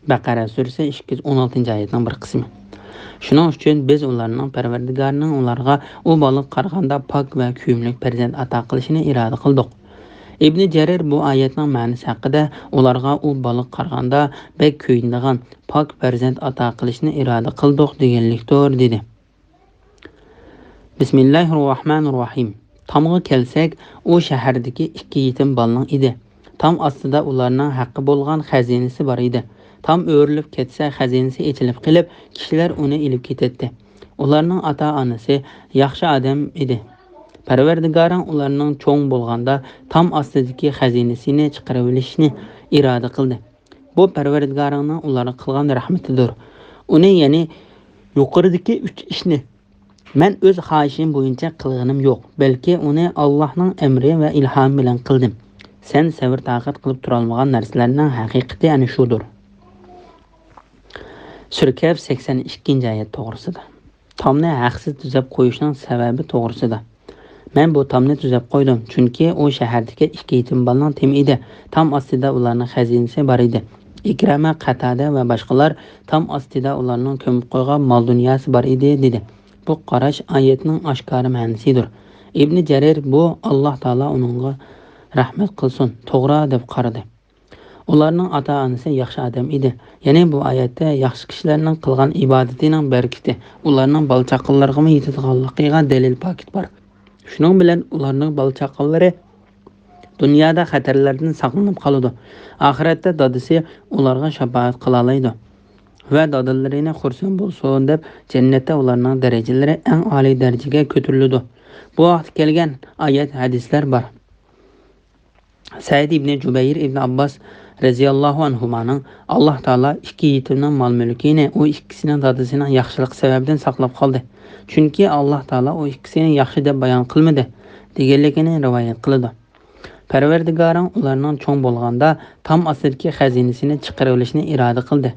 بەقەرە سۈرىسى ئىككى يۈز ئون ئالتىنچى ئايەتنىڭ بىر قىسمى. شۇنىڭ ئۈچۈن بىز ئۇلارنىڭ پەرۋەردىگارىنىڭ ئۇلارغا ئۇ بالىغا قارىغاندا پاك ۋە كۆيۈملۈك پەرزەنت ئاتا قىلىشىنى ئىرادە قىلدۇق. ئىبنى جەرىر بۇ ئايەتنىڭ مەنىسى ھەققىدە، ئۇلارغا ئۇ بالىغا قارىغاندا بەك كۆيۈنىدىغان پاك پەرزەنت ئاتا قىلىشنى ئىرادە قىلدۇق دېگەنلىكتۇر، دېدى. بىسمىللاھىررەھمانىررەھىم. تامغا كەلسەك، ئۇ شەھەردىكى ئىككى يېتىم بالىنىڭ ئىدى. تام ئاستىدا ئۇلارنىڭ ھەققى بولغان خەزىنىسى بار ئىدى. تام ئۆرۈلۈپ كەتسە، خەزىنىسى ئېچىلىپ قېلىپ، كىشىلەر ئۇنى ئېلىپ كېتەتتى. ئۇلارنىڭ ئاتا-ئانىسى ياخشى ئادەم ئىدى. پەرۋەردىگارىڭ ئۇلارنىڭ چوڭ بولغاندا تام ئاستىدىكى خەزىنىسىنى چىقىرىۋېلىشنى ئىرادە قىلدى. بۇ پەرۋەردىگارىڭنىڭ ئۇلارغا قىلغان رەھمىتىدۇر. ئۇنى، يەنى يۇقىرىدىكى ئۈچ ئىشنى مەن ئۆز خاھىشىم بويىچە قىلغىنىم يوق، بەلكى ئۇنى ئاللاھنىڭ ئەمرى ۋە ئىلھامى بىلەن قىلدىم. سەن سەۋر-تاقەت قىلىپ تۇرالمىغان نەرسىلەرنىڭ ھەقىقىتى ئەنە شۇدۇر. سۈرە كەھف سەكسەن ئىككىنچى ئايەت توغرىسىدا. تامنى ھەقسىز تۈزەپ قويۇشنىڭ سەۋەبى توغرىسىدا. مەن بۇ تامنى تۈزەپ قويدۇم، چۈنكى ئۇ شەھەردىكى ئىككى يېتىم بالىنىڭ تېمى ئىدى. تام ئاستىدا ئۇلارنىڭ خەزىنىسى بار ئىدى. ئىكرامە، قاتادە ۋە باشقىلار تام ئاستىدا ئۇلارنىڭ كۆمۈپ قويغان مال-دۇنياسى بار ئىدى، دېدى. بۇ قاراش ئايەتنىڭ ئاشكارا مەنىسىدۇر. ئىبنى جەرىر بۇ، ئاللاھ تائالا ئۇنىڭغا رەھمەت قىلسۇن، توغرا دەپ قارىدى. ئۇلارنىڭ ئاتا-ئانىسى ياخشى ئادەم ئىدى. يەنى بۇ ئايەتتە ياخشى كىشىلەرنىڭ قىلغان ئىبادىتىنىڭ بەرىكىتى ئۇلارنىڭ بالا-چاقىلىرىغىمۇ يېتىدىغانلىقىغا دەلىل پاكىت بار. شۇنىڭ بىلەن ئۇلارنىڭ بالا-چاقىلىرى دۇنيادا خەتەرلەردىن ساقلىنىپ قالىدۇ. ئاخىرەتتە دادىسى ئۇلارغا شاپائەت قىلالايدۇ. ۋە دادىلىرىنى خۇرسەن بولسۇن دەپ، جەننەتتە ئۇلارنىڭ دەرىجىلىرى ئەڭ ئالىي دەرىجىگە كۆتۈرۈلىدۇ. بۇ ھەقتە كەلگەن ئايەت، ھەدىسلەر بار. سەئىد ئىبنى جۇبەير ئىبنى ئابباس رەزىياللاھۇ ئەنھۇمانىڭ، ئاللاھ تائالا ئىككى يېتىمنىڭ مال-مۈلكىنى ئۇ ئىككىسىنىڭ دادىسىنىڭ ياخشىلىقى سەۋەبىدىن ساقلاپ قالدى، چۈنكى ئاللاھ تائالا ئۇ ئىككىسىنى ياخشى دەپ بايان قىلمىدى، دېگەنلىكىنى رىۋايەت قىلىدۇ. پەرۋەردىگارىڭ ئۇلارنىڭ چوڭ بولغاندا تام ئاستىدىكى خەزىنىسىنى چىقىرىۋېلىشنى ئىرادە قىلدى.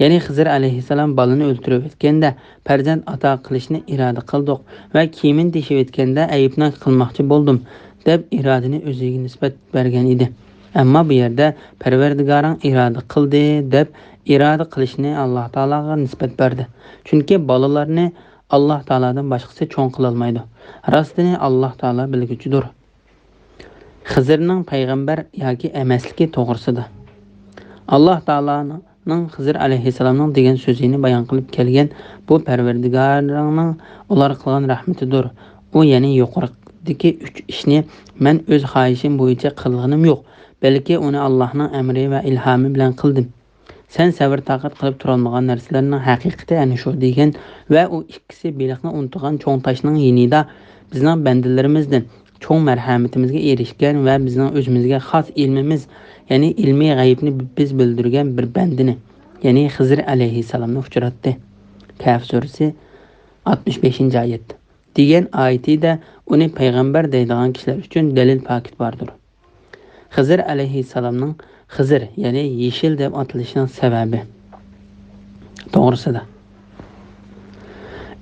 يەنى خىزىر ئەلەيھىسسالام بالىنى ئۆلتۈرۈۋەتكەندە پەرزەنت ئاتا قىلىشنى ئىرادە قىلدۇق ۋە كىيىمىنى تېشىۋەتكەندە ئەيىبنى قىلماقچى بولدۇم، دەپ ئىرادىنى ئۆزىگە نىسبەت بەرگەن ئىدى. ئەمما بۇ يەردە پەرۋەردىگارىڭ ئىرادە قىلدى، دەپ ئىرادە قىلىشنى ئاللاھ تائالاغا نىسبەت بەردى. چۈنكى بالىلارنى ئاللاھ تائالادىن باشقىسى چوڭ قىلالمايدۇ. راستىنى ئاللاھ تائالا بىلگۈچىدۇر. خىزىرنىڭ پەيغەمبەر ياكى ئەمەسلىكى توغرىسىدا. ئاللاھ تائالانىڭ خىزىر ئەلەيھىسسالامنىڭ دېگەن سۆزىنى بايان قىلىپ كەلگەن بۇ پەرۋەردىگارىڭنىڭ ئۇلارغا قىلغان رەھمىتىدۇر. ئۇ يەنى يۇقىرىقىدىكى ئۈچ ئىشنى مەن ئۆز خاھىشىم بويىچە قىلغىنىم يوق، بەلكى ئۇنى ئاللاھنىڭ ئەمرى ۋە ئىلھامى بىلەن قىلدىم. سەن سەۋر-تاقەت قىلىپ تۇرالمىغان نەرسىلەرنىڭ ھەقىقىتى ئەنە شۇ، دېگەن ۋە ئۇ ئىككىسى بېلىقنى ئۇنتۇغان چوڭ تاشنىڭ يېنىدا بىزنىڭ بەندىلىرىمىزدىن چوڭ مەرھەمىتىمىزگە ئېرىشكەن ۋە بىزنىڭ ئۆزىمىزگە خاس ئىلمىمىز، يەنى ئىلمىي غەيىبنى بىز بىلدۈرگەن بىر بەندىنى، يەنى خىزىر ئەلەيھىسسالامنى ئۇچراتتى. كەھف سۈرىسى، ئاتمىش بەشىنچى ئايەت، دېگەن ئايىتىدە ئۇنى پەيغەمبەر دەيدىغان كىشىلەر ئۈچۈن دەلىل پاكىت باردۇر. خىزىر ئەلەيھىسسالامنىڭ خىزىر، يەنى يېشىل دەپ ئاتىلىشىنىڭ سەۋەبى توغرىسىدا.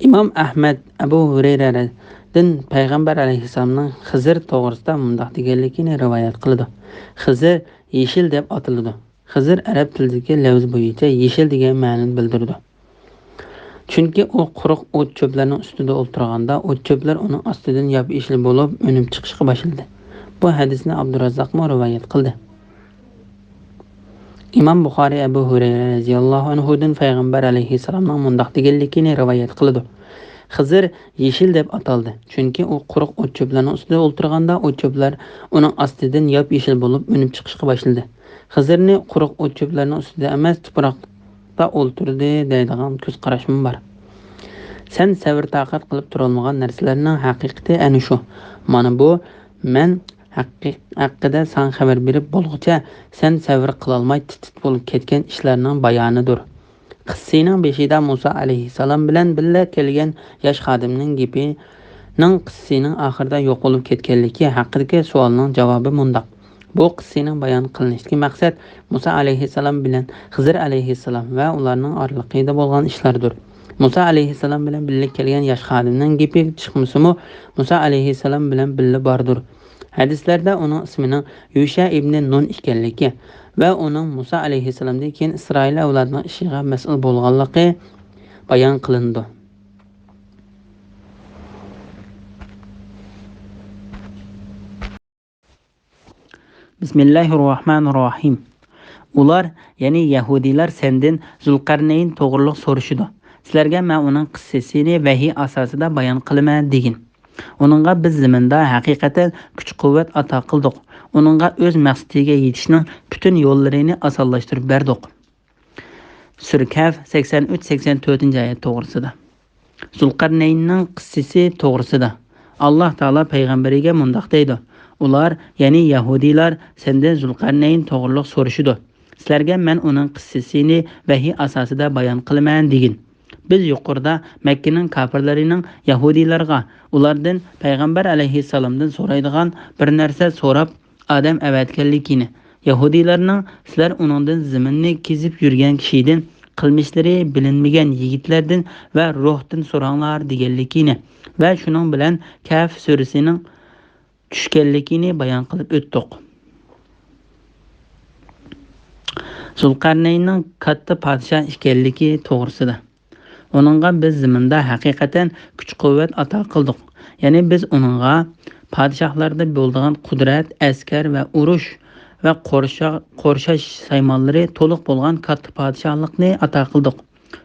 ئىمام ئەھمەد ئەبۇ ھۇرەيرەدىن پەيغەمبەر ئەلەيھىسسالامنىڭ خىزىر توغرىسىدا مۇنداق دېگەنلىكىنى رىۋايەت قىلىدۇ. خىزىر يېشىل دەپ ئاتىلىدۇ. خىزىر ئەرەب تىلىدىكى لەۋز بويىچە يېشىل دېگەن مەنىنى بىلدۈرىدۇ. چۈنكى ئۇ قۇرۇق ئوت-چۆپلەرنىڭ ئۈستىدە ئولتۇرغاندا، ئوت-چۆپلەر ئۇنىڭ ئاستىدىن ياپيېشىل بولۇپ ئۈنۈپ چىقىشقا باشلىدى. بۇ ھەدىسنى ئابدۇراززاقمۇ رىۋايەت قىلدى. ئىمام بۇخارىي ئەبۇ ھۇرەيرە رەزىياللاھۇ ئەنھۇدىن پەيغەمبەر ئەلەيھىسسالامنىڭ مۇنداق دېگەنلىكىنى رىۋايەت قىلىدۇ: خىزىر يېشىل دەپ ئاتالدى، چۈنكى ئۇ قۇرۇق ئوت-چۆپلەرنىڭ ئۈستىدە ئولتۇرغاندا، ئوت-چۆپلەر ئۇنىڭ ئاستىدىن ياپيېشىل بولۇپ ئۈنۈپ چىقىشقا باشلىدى. خىزىرنى قۇرۇق ئوت-چۆپلەرنىڭ ئۈستىدە ئەمەس، تۇپراقتا ئولتۇردى دەيدىغان كۆز قاراشمۇ بار. سەن سەۋر-تاقەت قىلىپ تۇرالمىغان نەرسىلەرنىڭ ھەقىقىتى ئەنە شۇ. مانا بۇ مەن ھەققى-، ھەققىدە ساڭا خەۋەر بېرىپ بولغۇچە سەن سەۋر قىلالماي تىت-تىت بولۇپ كەتكەن ئىشلارنىڭ بايانىدۇر. قىسسىنىڭ بېشىدا مۇسا ئەلەيھىسسالام بىلەن بىللە كەلگەن ياش خادىمنىڭ گېپىنىڭ قىسسىنىڭ ئاخىرىدا يوق بولۇپ كەتكەنلىكى ھەققىدىكى سوئالنىڭ جاۋابى مۇنداق. بۇ قىسسىنىڭ بايان قىلىنىشتىكى مەقسەت مۇسا ئەلەيھىسسالام بىلەن خىزىر ئەلەيھىسسالام ۋە ئۇلارنىڭ ئارىلىقىدا بولغان ئىشلاردۇر. مۇسا ئەلەيھىسسالام بىلەن بىللە كەلگەن ياش خادىمنىڭ گېپى چىقمىسىمۇ، مۇسا ئەلەيھىسسالام بىلەن بىللە باردۇر. ھەدىسلەردە ئۇنىڭ ئىسمىنىڭ يۇشە ئىبنى نۇن ئىكەنلىكى ۋە ئۇنىڭ مۇسا ئەلەيھىسسالامدىن كېيىن ئىسرائىل ئەۋلادىنىڭ ئىشىغا مەسئۇل بولغانلىقى بايان قىلىنىدۇ. بىسمىللاھىررەھمانىررەھىم. ئۇلار، يەنى يەھۇدىيلار سەندىن زۇلقەرنەين توغرۇلۇق سورىشىدۇ. سىلەرگە مەن ئۇنىڭ قىسسىسىنى ۋەھىي ئاساسىدا بايان قىلىمەن دېگىن. ئۇنىڭغا بىز زېمىندا ھەقىقەتەن كۈچ-قۇۋۋەت ئاتا قىلدۇق. ئۇنىڭغا ئۆز مەقسىتىگە يېتىشنىڭ پۈتۈن يوللىرىنى ئاسانلاشتۇرۇپ بەردۇق. سۈرە كەھف سەكسەن ئۈچ، سەكسەن تۆتىنچى ئايەت توغرىسىدا. زۇلقەرنەيننىڭ قىسسىسى توغرىسىدا. ئاللاھ تائالا پەيغەمبىرىگە مۇنداق دەيدۇ: ئۇلار، يەنى يەھۇدىيلار سەندىن زۇلقەرنەين توغرۇلۇق سورىشىدۇ. سىلەرگە مەن ئۇنىڭ قىسسىسىنى ۋەھىي ئاساسىدا بايان قىلىمەن دېگىن. بىز يۇقىرىدا مەككىنىڭ كاپىرلىرىنىڭ يەھۇدىيلارغا ئۇلاردىن پەيغەمبەر ئەلەيھىسسالامدىن سورايدىغان بىر نەرسە سوراپ ئادەم ئەۋەتكەنلىكىنى، يەھۇدىيلارنىڭ سىلەر ئۇنىڭدىن زېمىننى كېزىپ يۈرگەن كىشىدىن، قىلمىشلىرى بىلىنمىگەن يىگىتلەردىن ۋە روھتىن سوراڭلار دېگەنلىكىنى ۋە شۇنىڭ بىلەن كەھف سۈرىسىنىڭ چۈشكەنلىكىنى بايان قىلىپ ئۆتتۇق. زۇلقەرنەيننىڭ كاتتا پادىشاھ ئىكەنلىكى توغرىسىدا. ئۇنىڭغا بىز زېمىندا ھەقىقەتەن كۈچ-قۇۋۋەت ئاتا قىلدۇق. يەنى بىز ئۇنىڭغا پادىشاھلاردا بولىدىغان قۇدرەت، ئەسكەر ۋە ئۇرۇش ۋە قورشا-، قورشاش سايمانلىرى تولۇق بولغان كاتتا پادىشاھلىقنى ئاتا قىلدۇق.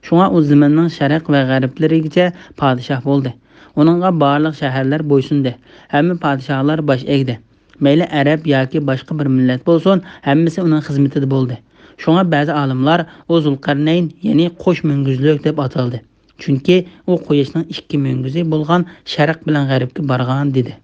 شۇڭا ئۇ زېمىننىڭ شەرق ۋە غەربلىرىگىچە پادىشاھ بولدى. ئۇنىڭغا بارلىق شەھەرلەر بويسۇندى. ھەممە پادىشاھلار باش ئەگدى. مەيلى ئەرەب ياكى باشقا بىر مىللەت بولسۇن، ھەممىسى ئۇنىڭ خىزمىتىدە بولدى. شۇڭا بەزى ئالىملار ئۇ زۇلقەرنەين، يەنى قوش مۈڭگۈزلۈك دەپ ئاتالدى. چۈنكى ئۇ قۇياشنىڭ ئىككى مۈڭگۈزى بولغان شەرق بىلەن غەربكە بارغان، دېدى.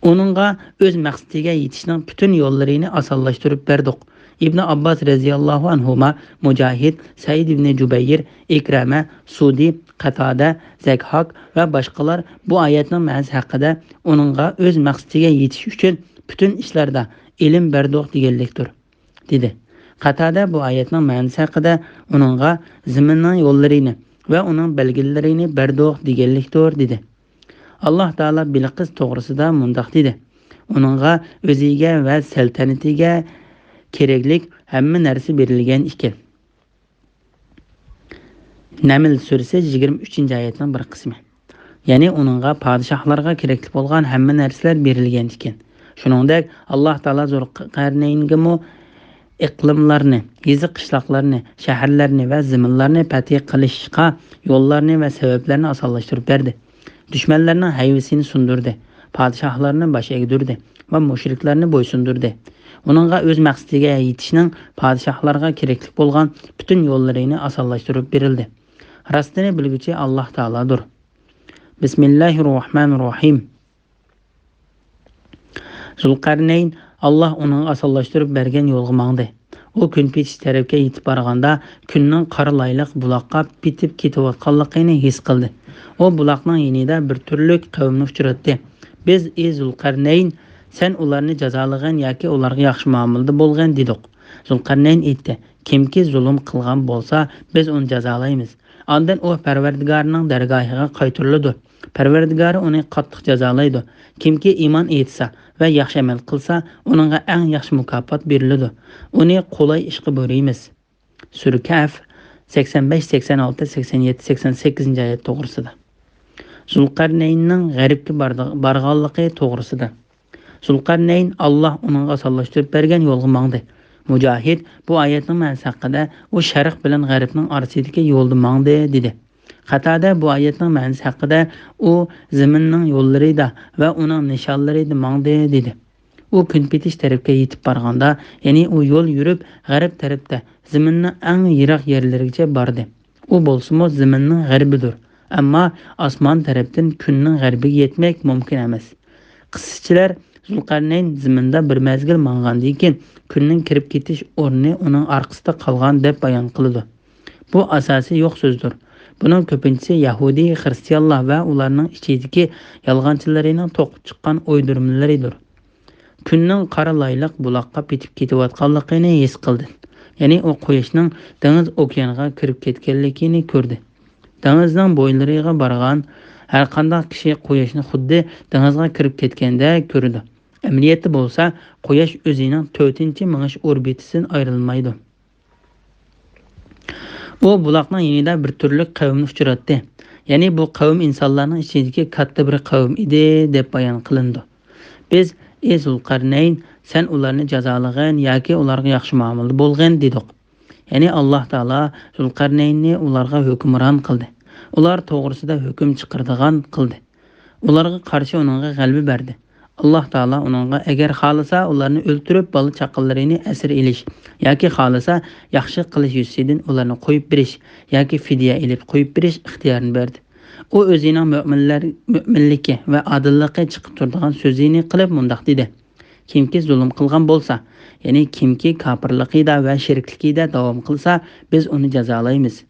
ئۇنىڭغا ئۆز مەقسىتىگە يېتىشنىڭ پۈتۈن يوللىرىنى ئاسانلاشتۇرۇپ بەردۇق. ئىبنى ئابباس رەزىياللاھۇ ئەنھۇما، مۇجاھىد، سەئىد ئىبنى جۇبەير، ئىكرەمە، سۇدى، قەتادە، زەكھاك ۋە باشقىلار بۇ ئايەتنىڭ مەنىسى ھەققىدە ئۇنىڭغا ئۆز مەقسىتىگە يېتىش ئۈچۈن پۈتۈن ئىشلاردا ئىلىم بەردۇق دېگەنلىكتۇر، دېدى. قەتادە بۇ ئايەتنىڭ مەنىسى ھەققىدە ئۇنىڭغا زېمىننىڭ يوللىرىنى ۋە ئۇنىڭ بەلگىلىرىنى بەردۇق دېگەنلىكتۇر، دېدى. ئاللاھ تائالا بىلقىس توغرىسىدا مۇنداق دېدى: ئۇنىڭغا ئۆزىگە ۋە سەلتەنىتىگە كېرەكلىك ھەممە نەرسە بېرىلگەن ئىكەن. نەمل سۈرىسى يىگىرمە ئۈچىنچى ئايەتنىڭ بىر قىسمى. يەنى ئۇنىڭغا پادىشاھلارغا كېرەكلىك بولغان ھەممە نەرسىلەر بېرىلگەن ئىكەن. شۇنىڭدەك ئاللاھ تائالا زۇلقەرنەينگىمۇ ئىقلىملارنى، يېزا-قىشلاقلارنى، شەھەرلەرنى ۋە زېمىنلارنى پەتھى قىلىشقا يوللارنى ۋە سەۋەبلەرنى ئاسانلاشتۇرۇپ بەردى. دۈشمەنلەرنىڭ ھەيۋىسىنى سۇندۇردى، پادىشاھلارنى باش ئەگدۈردى ۋە مۇشرىكلارنى بويسۇندۇردى. ئۇنىڭغا ئۆز مەقسىتىگە يېتىشنىڭ پادىشاھلارغا كېرەكلىك بولغان پۈتۈن يوللىرىنى ئاسانلاشتۇرۇپ بېرىلدى. راستىنى بىلگۈچى ئاللاھ تائالادۇر. بىسمىللاھىر راھمانىر راھىم. زۇلقەرنەين، ئاللاھ ئۇنىڭغا ئاسانلاشتۇرۇپ بەرگەن يولغا ماڭدى. ئۇ كۈن پېتىش تەرەپكە يېتىپ بارغاندا، كۈننىڭ قارا لايلىق بۇلاققا پېتىپ كېتىۋاتقانلىقىنى ھېس قىلدى. ئۇ بۇلاقنىڭ يېنىدا بىر تۈرلۈك قەۋمنى ئۇچراتتى. بىز، ئى زۇلقەرنەين، سەن ئۇلارنى جازالىغىن ياكى ئۇلارغا ياخشى مۇئامىلىدە بولغىن، دېدۇق. زۇلقەرنەين ئېيتتى: كىمكى زۇلۇم قىلغان بولسا، بىز ئۇنى جازالايمىز. ئاندىن ئۇ پەرۋەردىگارىنىڭ دەرگاھىغا قايتۇرۇلىدۇ. پەرۋەردىگارى ئۇنى قاتتىق جازالايدۇ. كىمكى ئىمان ئېيتسا ۋە ياخشى ئەمەل قىلسا، ئۇنىڭغا ئەڭ ياخشى مۇكاپات بېرىلىدۇ. ئۇنى قولاي ئىشقا بۇيرۇيمىز. سۈرە كەھف، سەكسەن بەش، سەكسەن ئالتە، سەكسەن يەتتە، سەكسەن سەككىزىنچى ئايەت توغرىسىدا. زۇلقەرنەيننىڭ غەربكە بارغانلىقى توغرىسىدا. زۇلقەرنەين، ئاللاھ ئۇنىڭغا ئاسانلاشتۇرۇپ بەرگەن يولغا ماڭدى. مۇجاھىد بۇ ئايەتنىڭ مەنىسى ھەققىدە، ئۇ شەرق بىلەن غەربنىڭ ئارىسىدىكى يولدا ماڭدى، دېدى. قەتادە بۇ ئايەتنىڭ مەنىسى ھەققىدە، ئۇ زېمىننىڭ يوللىرىدا ۋە ئۇنىڭ نىشانلىرىدا ماڭدى، دېدى. ئۇ كۈن پېتىش تەرەپكە يېتىپ بارغاندا، يەنى ئۇ يول يۈرۈپ غەرب تەرەپتە زېمىننىڭ ئەڭ يىراق يەرلىرىگىچە باردى. ئۇ بولسىمۇ زېمىننىڭ غەربىدۇر. ئەمما ئاسمان تەرەپتىن كۈننىڭ غەربىگە يەتمەك مۇمكىن ئەمەس. قىسسىچىلەر زۇلقەرنەين زېمىندا بىر مەزگىل ماڭغاندىن كېيىن، كۈننىڭ كىرىپ كېتىش ئورنى ئۇنىڭ ئارقىسىدا قالغان دەپ بايان قىلىدۇ. بۇ ئاساسى يوق سۆزدۇر. بۇنىڭ كۆپىنچىسى يەھۇدىي، خىرىستىيانلار ۋە ئۇلارنىڭ ئىچىدىكى يالغانچىلىرىنىڭ توقۇپ چىققان ئويدۇرمىلىرىدۇر. كۈننىڭ قارا لايلىق بۇلاققا پېتىپ كېتىۋاتقانلىقىنى ھېس قىلدى. يەنى ئۇ قۇياشنىڭ دېڭىز ئوكيانغا كىرىپ كەتكەنلىكىنى كۆردى. دېڭىزنىڭ بويلىرىغا بارغان ھەرقانداق كىشى قۇياشنى خۇددى دېڭىزغا كىرىپ كەتكەندەك كۆرىدۇ. ئەمەلىيەتتە بولسا، قۇياش ئۆزىنىڭ تۆتىنچى مېڭىش ئوربىتىسىدىن ئايرىلمايدۇ. ئۇ بۇلاقنىڭ يېنىدا بىر تۈرلۈك قەۋمنى ئۇچراتتى. يەنى بۇ قەۋم ئىنسانلارنىڭ ئىچىدىكى كاتتا بىر قەۋم ئىدى، دەپ بايان قىلىنىدۇ. بىز، ئى زۇلقەرنەين، سەن ئۇلارنى جازالىغىن ياكى ئۇلارغا ياخشى مۇئامىلىدە بولغىن، دېدۇق. يەنى ئاللاھ تائالا زۇلقەرنەيننى ئۇلارغا ھۆكۈمران قىلدى. ئۇلار توغرىسىدا ھۆكۈم چىقىرىدىغان قىلدى. ئۇلارغا قارشى ئۇنىڭغا غەلىبە بەردى. ئاللاھ تائالا ئۇنىڭغا ئەگەر خالىسا ئۇلارنى ئۆلتۈرۈپ، بالا-چاقىلىرىنى ئەسىر ئېلىش ياكى خالىسا ياخشى قىلىش يۈزىسىدىن ئۇلارنى قويۇپ بېرىش ياكى فىدىيە ئېلىپ قويۇپ بېرىش ئىختىيارىنى بەردى. ئۇ ئۆزىنىڭ مۆمىنلەر، مۆمىنلىكى ۋە ئادىللىقى چىقىپ تۇرىدىغان سۆزىنى قىلىپ مۇنداق دېدى: كىمكى زۇلۇم قىلغان بولسا، يەنى كىمكى كاپىرلىقىدا ۋە شېرىكلىكىدە داۋام قىلسا، بىز ئۇنى جازالايمىز.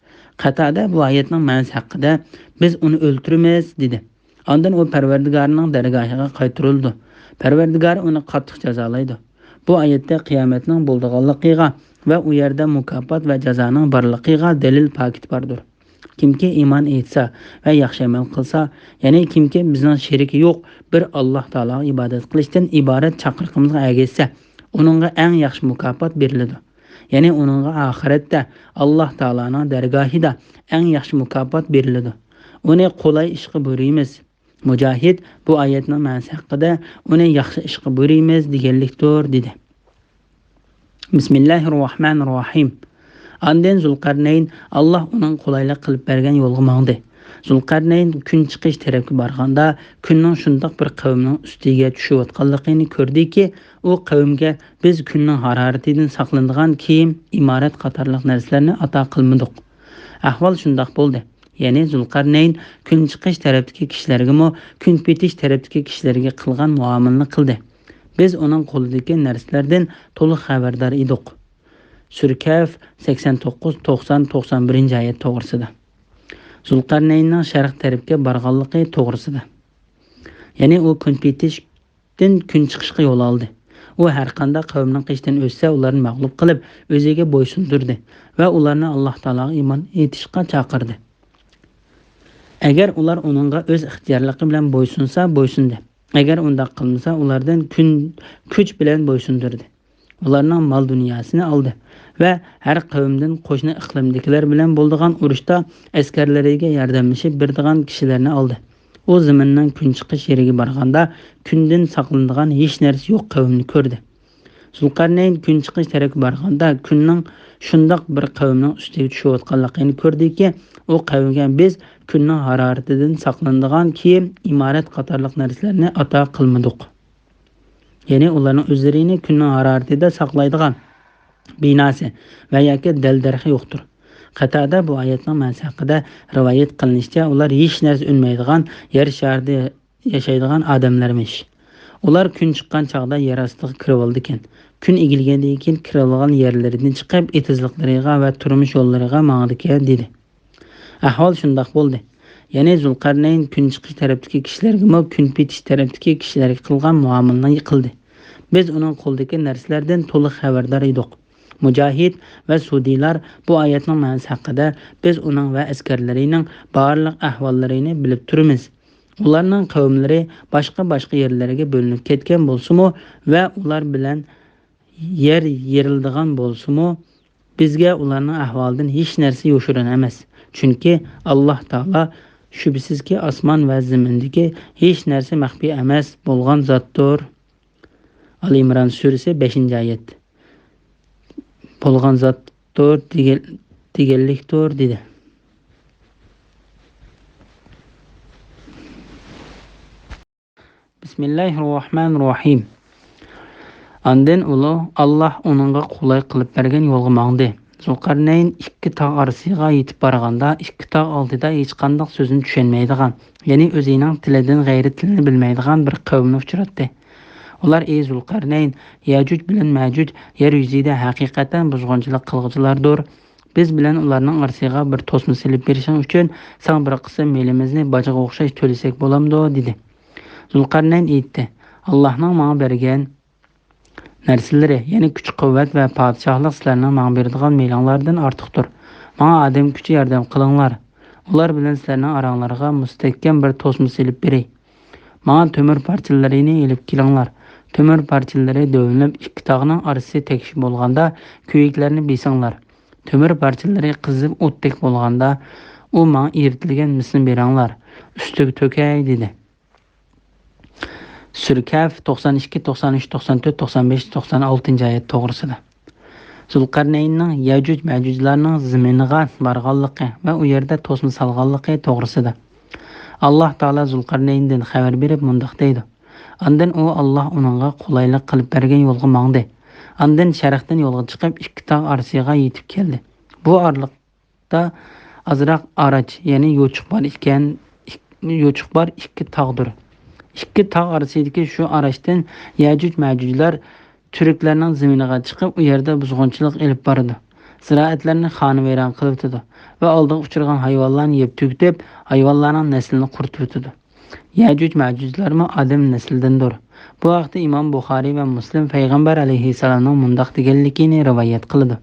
قاتادە بۇ ئايەتنىڭ مەنىسى ھەققىدە، «بىز ئۇنى ئۆلتۈرىمىز» دېدى. ئاندىن ئۇ پەرۋەردىگارىنىڭ دەرگاھىغا قايتۇرۇلىدۇ. پەرۋەردىگارى ئۇنى قاتتىق جازالايدۇ. بۇ ئايەتتە قىيامەتنىڭ بولىدىغانلىقىغا ۋە ئۇ يەردە مۇكاپات ۋە جازانىڭ بارلىقىغا دەلىل پاكىت باردۇر. كىمكى ئىمان ئېيتسا ۋە ياخشى ئەمەل قىلسا، يەنى كىمكى بىزنىڭ شېرىكى يوق بىر ئاللاھ تائالاغا ئىبادەت قىلىشتىن ئىبارەت چاقىرىقىمىزغا ئەگەشسە، ئۇنىڭغا ئەڭ ياخشى مۇكاپات بېرىلىدۇ. يەنى ئۇنىڭغا ئاخىرەتتە ئاللاھ تائالانىڭ دەرگاھىدا ئەڭ ياخشى مۇكاپات بېرىلىدۇ. ئۇنى قولاي ئىشقا بۇيرۇيمىز. مۇجاھىد بۇ ئايەتنىڭ مەنىسى ھەققىدە، «ئۇنى ياخشى ئىشقا بۇيرۇيمىز» دېگەنلىكتۇر، دېدى. بىسمىللاھىررەھمانىررەھىم. ئاندىن زۇلقەرنەين، ئاللاھ ئۇنىڭ قولايلىق قىلىپ بەرگەن يولغا ماڭدى. زۇلقەرنەين كۈن چىقىش تەرەپكە بارغاندا، كۈننىڭ شۇنداق بىر قەۋمنىڭ ئۈستىگە چۈشۈۋاتقانلىقىنى كۆردىكى، ئۇ قەۋمگە: «بىز كۈننىڭ ھارارىتىدىن ساقلىنىدىغان كىيىم، ئىمارەت قاتارلىق نەرسىلەرنى ئاتا قىلمىدۇق.» ئەھۋال شۇنداق بولدى. يەنى زۇلقەرنەين كۈن چىقىش تەرەپتىكى كىشىلەرگىمۇ كۈن پېتىش تەرەپتىكى كىشىلەرگە قىلغان مۇئامىلىنى قىلدى. بىز ئۇنىڭ قولىدىكى نەرسىلەردىن تولۇق خەۋەردار ئىدۇق. سۈرە كەھف، سەكسەن توققۇز، توقسان، توقسان بىرىنچى ئايەت توغرىسىدا. زۇلقەرنەيننىڭ شەرق تەرەپكە بارغانلىقى توغرىسىدا. يەنى ئۇ كۈن پېتىشتىن كۈن چىقىشقا يول ئالدى. ئۇ ھەرقانداق قەۋمنىڭ قېشىدىن ئۆتسە، ئۇلارنى مەغلۇپ قىلىپ، ئۆزىگە بويسۇندۇردى ۋە ئۇلارنى ئاللاھ تائالاغا ئىمان ئېيتىشقا چاقىردى. ئەگەر ئۇلار ئۇنىڭغا ئۆز ئىختىيارلىقى بىلەن بويسۇنسا، بويسۇندى. ئەگەر ئۇنداق قىلمىسا، ئۇلاردىن كۈن، كۈچ بىلەن بويسۇندۇردى. ئۇلارنىڭ مال-دۇنياسىنى ئالدى ۋە ھەر قەۋمدىن قوشنا ئىقلىمدىكىلەر بىلەن بولىدىغان ئۇرۇشتا ئەسكەرلىرىگە ياردەملىشىپ بېرىدىغان كىشىلەرنى ئالدى. ئۇ زېمىننىڭ كۈن چىقىش يېرىگە بارغاندا، كۈندىن ساقلىنىدىغان ھېچ نەرسە يوق قەۋمنى كۆردى. زۇلقەرنەين كۈن چىقىش تەرەپكە بارغاندا، كۈننىڭ شۇنداق بىر قەۋمنىڭ ئۈستىگە چۈشۈۋاتقانلىقىنى كۆردىكى، ئۇ قەۋمگە: «بىز كۈننىڭ ھارارىتىدىن ساقلىنىدىغان كىيىم، ئىمارەت قاتارلىق نەرسىلەرنى ئاتا قىلمىدۇق.» يەنى ئۇلارنىڭ ئۆزلىرىنى كۈننىڭ ھارارىتىدە ساقلايدىغان بىناسى ۋە ياكى دەل-دەرىخى يوقتۇر. قاتادە بۇ ئايەتنىڭ مەنىسى ھەققىدە رىۋايەت قىلىنىشىچە، ئۇلار ھېچ نەرسە ئۈنمەيدىغان يەر شارىدا ياشايدىغان ئادەملەرمىش. ئۇلار كۈن چىققان چاغدا يەر ئاستىغا كىرىۋالىدىكەن. كۈن ئېگىلگەندىن كېيىن كىرىۋالغان يەرلىرىدىن چىقىپ، ئېتىزلىقلىرىغا ۋە تۇرمۇش يوللىرىغا ماڭىدىكەن، دېدى. ئەھۋال شۇنداق بولدى. يەنى زۇلقەرنەين كۈن چىقىش تەرەپتىكى كىشىلەرگىمۇ كۈن پېتىش تەرەپتىكى كىشىلەرگە قىلغان مۇئامىلىنى قىلدى. بىز ئۇنىڭ قولىدىكى نەرسىلەردىن تولۇق خەۋەردار ئىدۇق. مۇجاھىد ۋە سۇدىلار بۇ ئايەتنىڭ مەنىسى ھەققىدە، بىز ئۇنىڭ ۋە ئەسكەرلىرىنىڭ بارلىق ئەھۋاللىرىنى بىلىپ تۇرىمىز. ئۇلارنىڭ قەۋملىرى باشقا-باشقا يەرلەرگە بۆلۈنۈپ كەتكەن بولسىمۇ ۋە ئۇلار بىلەن يەر يېرىلىدىغان بولسىمۇ، بىزگە ئۇلارنىڭ ئەھۋالىدىن ھېچ نەرسە يوشۇرۇن ئەمەس. چۈنكى ئاللاھ تائالا شۈبھىسىزكى ئاسمان ۋە زېمىندىكى ھېچ نەرسە مەخپىي ئەمەس بولغان زاتتۇر. ئالى ئىمران سۈرىسى، بەشىنچى ئايەت. بولغان زاتتۇر دېگەن-، دېگەنلىكتۇر، دېدى. بىسمىللاھىررەھمانىررەھىم. ئاندىن ئۇلۇغ ئاللاھ ئۇنىڭغا قولاي قىلىپ بەرگەن يولغا ماڭدى. زۇلقەرنەين ئىككى تاغ ئارىسىغا يېتىپ بارغاندا، ئىككى تاغ ئالدىدا ھېچقانداق سۆزنى چۈشەنمەيدىغان، يەنى ئۆزىنىڭ تىلىدىن غەيرىي تىلنى بىلمەيدىغان بىر قەۋمنى ئۇچراتتى. ئۇلار: «ئەي زۇلقەرنەين، يەجۇج بىلەن مەجۇج يەر يۈزىدە ھەقىقەتەن بۇزغۇنچىلىق قىلغۇچىلاردۇر. بىز بىلەن ئۇلارنىڭ ئارىسىغا بىر توسما سېلىپ بېرىشىڭ ئۈچۈن ساڭا بىر قىسىم مېلىمىزنى باجغا ئوخشاش تۆلىسەك بولامدۇ؟» دېدى. زۇلقەرنەين ئېيتتى: «ئاللاھنىڭ ماڭا بەرگەن نەرسىلىرى، يەنى كۈچ-قۇۋۋەت ۋە پادىشاھلىق سىلەرنىڭ ماڭا بېرىدىغان مېلىڭلاردىن ئارتۇقتۇر. ماڭا ئادەم كۈچى ياردەم قىلىڭلار. ئۇلار بىلەن سىلەرنىڭ ئاراڭلارغا مۇستەھكەم بىر توسما سېلىپ بېرەي. ماڭا تۆمۈر پارچىلىرىنى ئېلىپ كېلىڭلار.» تۆمۈر پارچىلىرى دۆۋىلىنىپ، ئىككى تاغنىڭ ئارىسى تەكشى بولغاندا، كۆيۈكلەرنى بېسىڭلار. تۆمۈر پارچىلىرى قىزىپ ئوتتەك بولغاندا، ئۇ ماڭا ئېرىتىلگەن مىسنى بېرىڭلار، ئۈستىگە تۆكەي، دېدى. سۈرە كەھف، توقسان ئىككى، توقسان ئۈچ، توقسان تۆت، توقسان بەش، توقسان ئالتىنچى ئايەت توغرىسىدا. زۇلقەرنەيننىڭ يەجۇج مەجۇجلارنىڭ زېمىنىغا بارغانلىقى ۋە ئۇ يەردە توسما سالغانلىقى توغرىسىدا. ئاللاھ تائالا زۇلقەرنەيندىن خەۋەر بېرىپ مۇنداق دەيدۇ: ئاندىن ئۇ، ئاللاھ ئۇنىڭغا قولايلىق قىلىپ بەرگەن يولغا ماڭدى. ئاندىن شەرقتىن يولغا چىقىپ، ئىككى تاغ ئارىسىغا يېتىپ كەلدى. بۇ ئارىلىق دا ئازراق ئاراچ، يەنى يوچۇق بار ئىكەن، ئىك-، يوچۇق بار ئىككى تاغدۇر. ئىككى تاغ ئارىسىدىكى شۇ ئاراچتىن يەجۇج مەجۇجلار تۈركلەرنىڭ زېمىنىغا چىقىپ، ئۇ يەردە بۇزغۇنچىلىق ئېلىپ بارىدۇ. زىرائەتلەرنى خانىۋەيران قىلىۋېتىدۇ ۋە ئالدىغا ئۇچرىغان ھايۋانلارنى يەپ تۈگىتىپ، ھايۋانلارنىڭ نەسلىنى قۇرۇتۇۋېتىدۇ. يەجۈج مەجۈجلەرمۇ ئادەم نەسلىدىندۇر. بۇ ھەقتە ئىمام بۇخارىي ۋە مۇسلىم پەيغەمبەر ئەلەيھىسسالامنىڭ مۇنداق دېگەنلىكىنى رىۋايەت قىلىدۇ.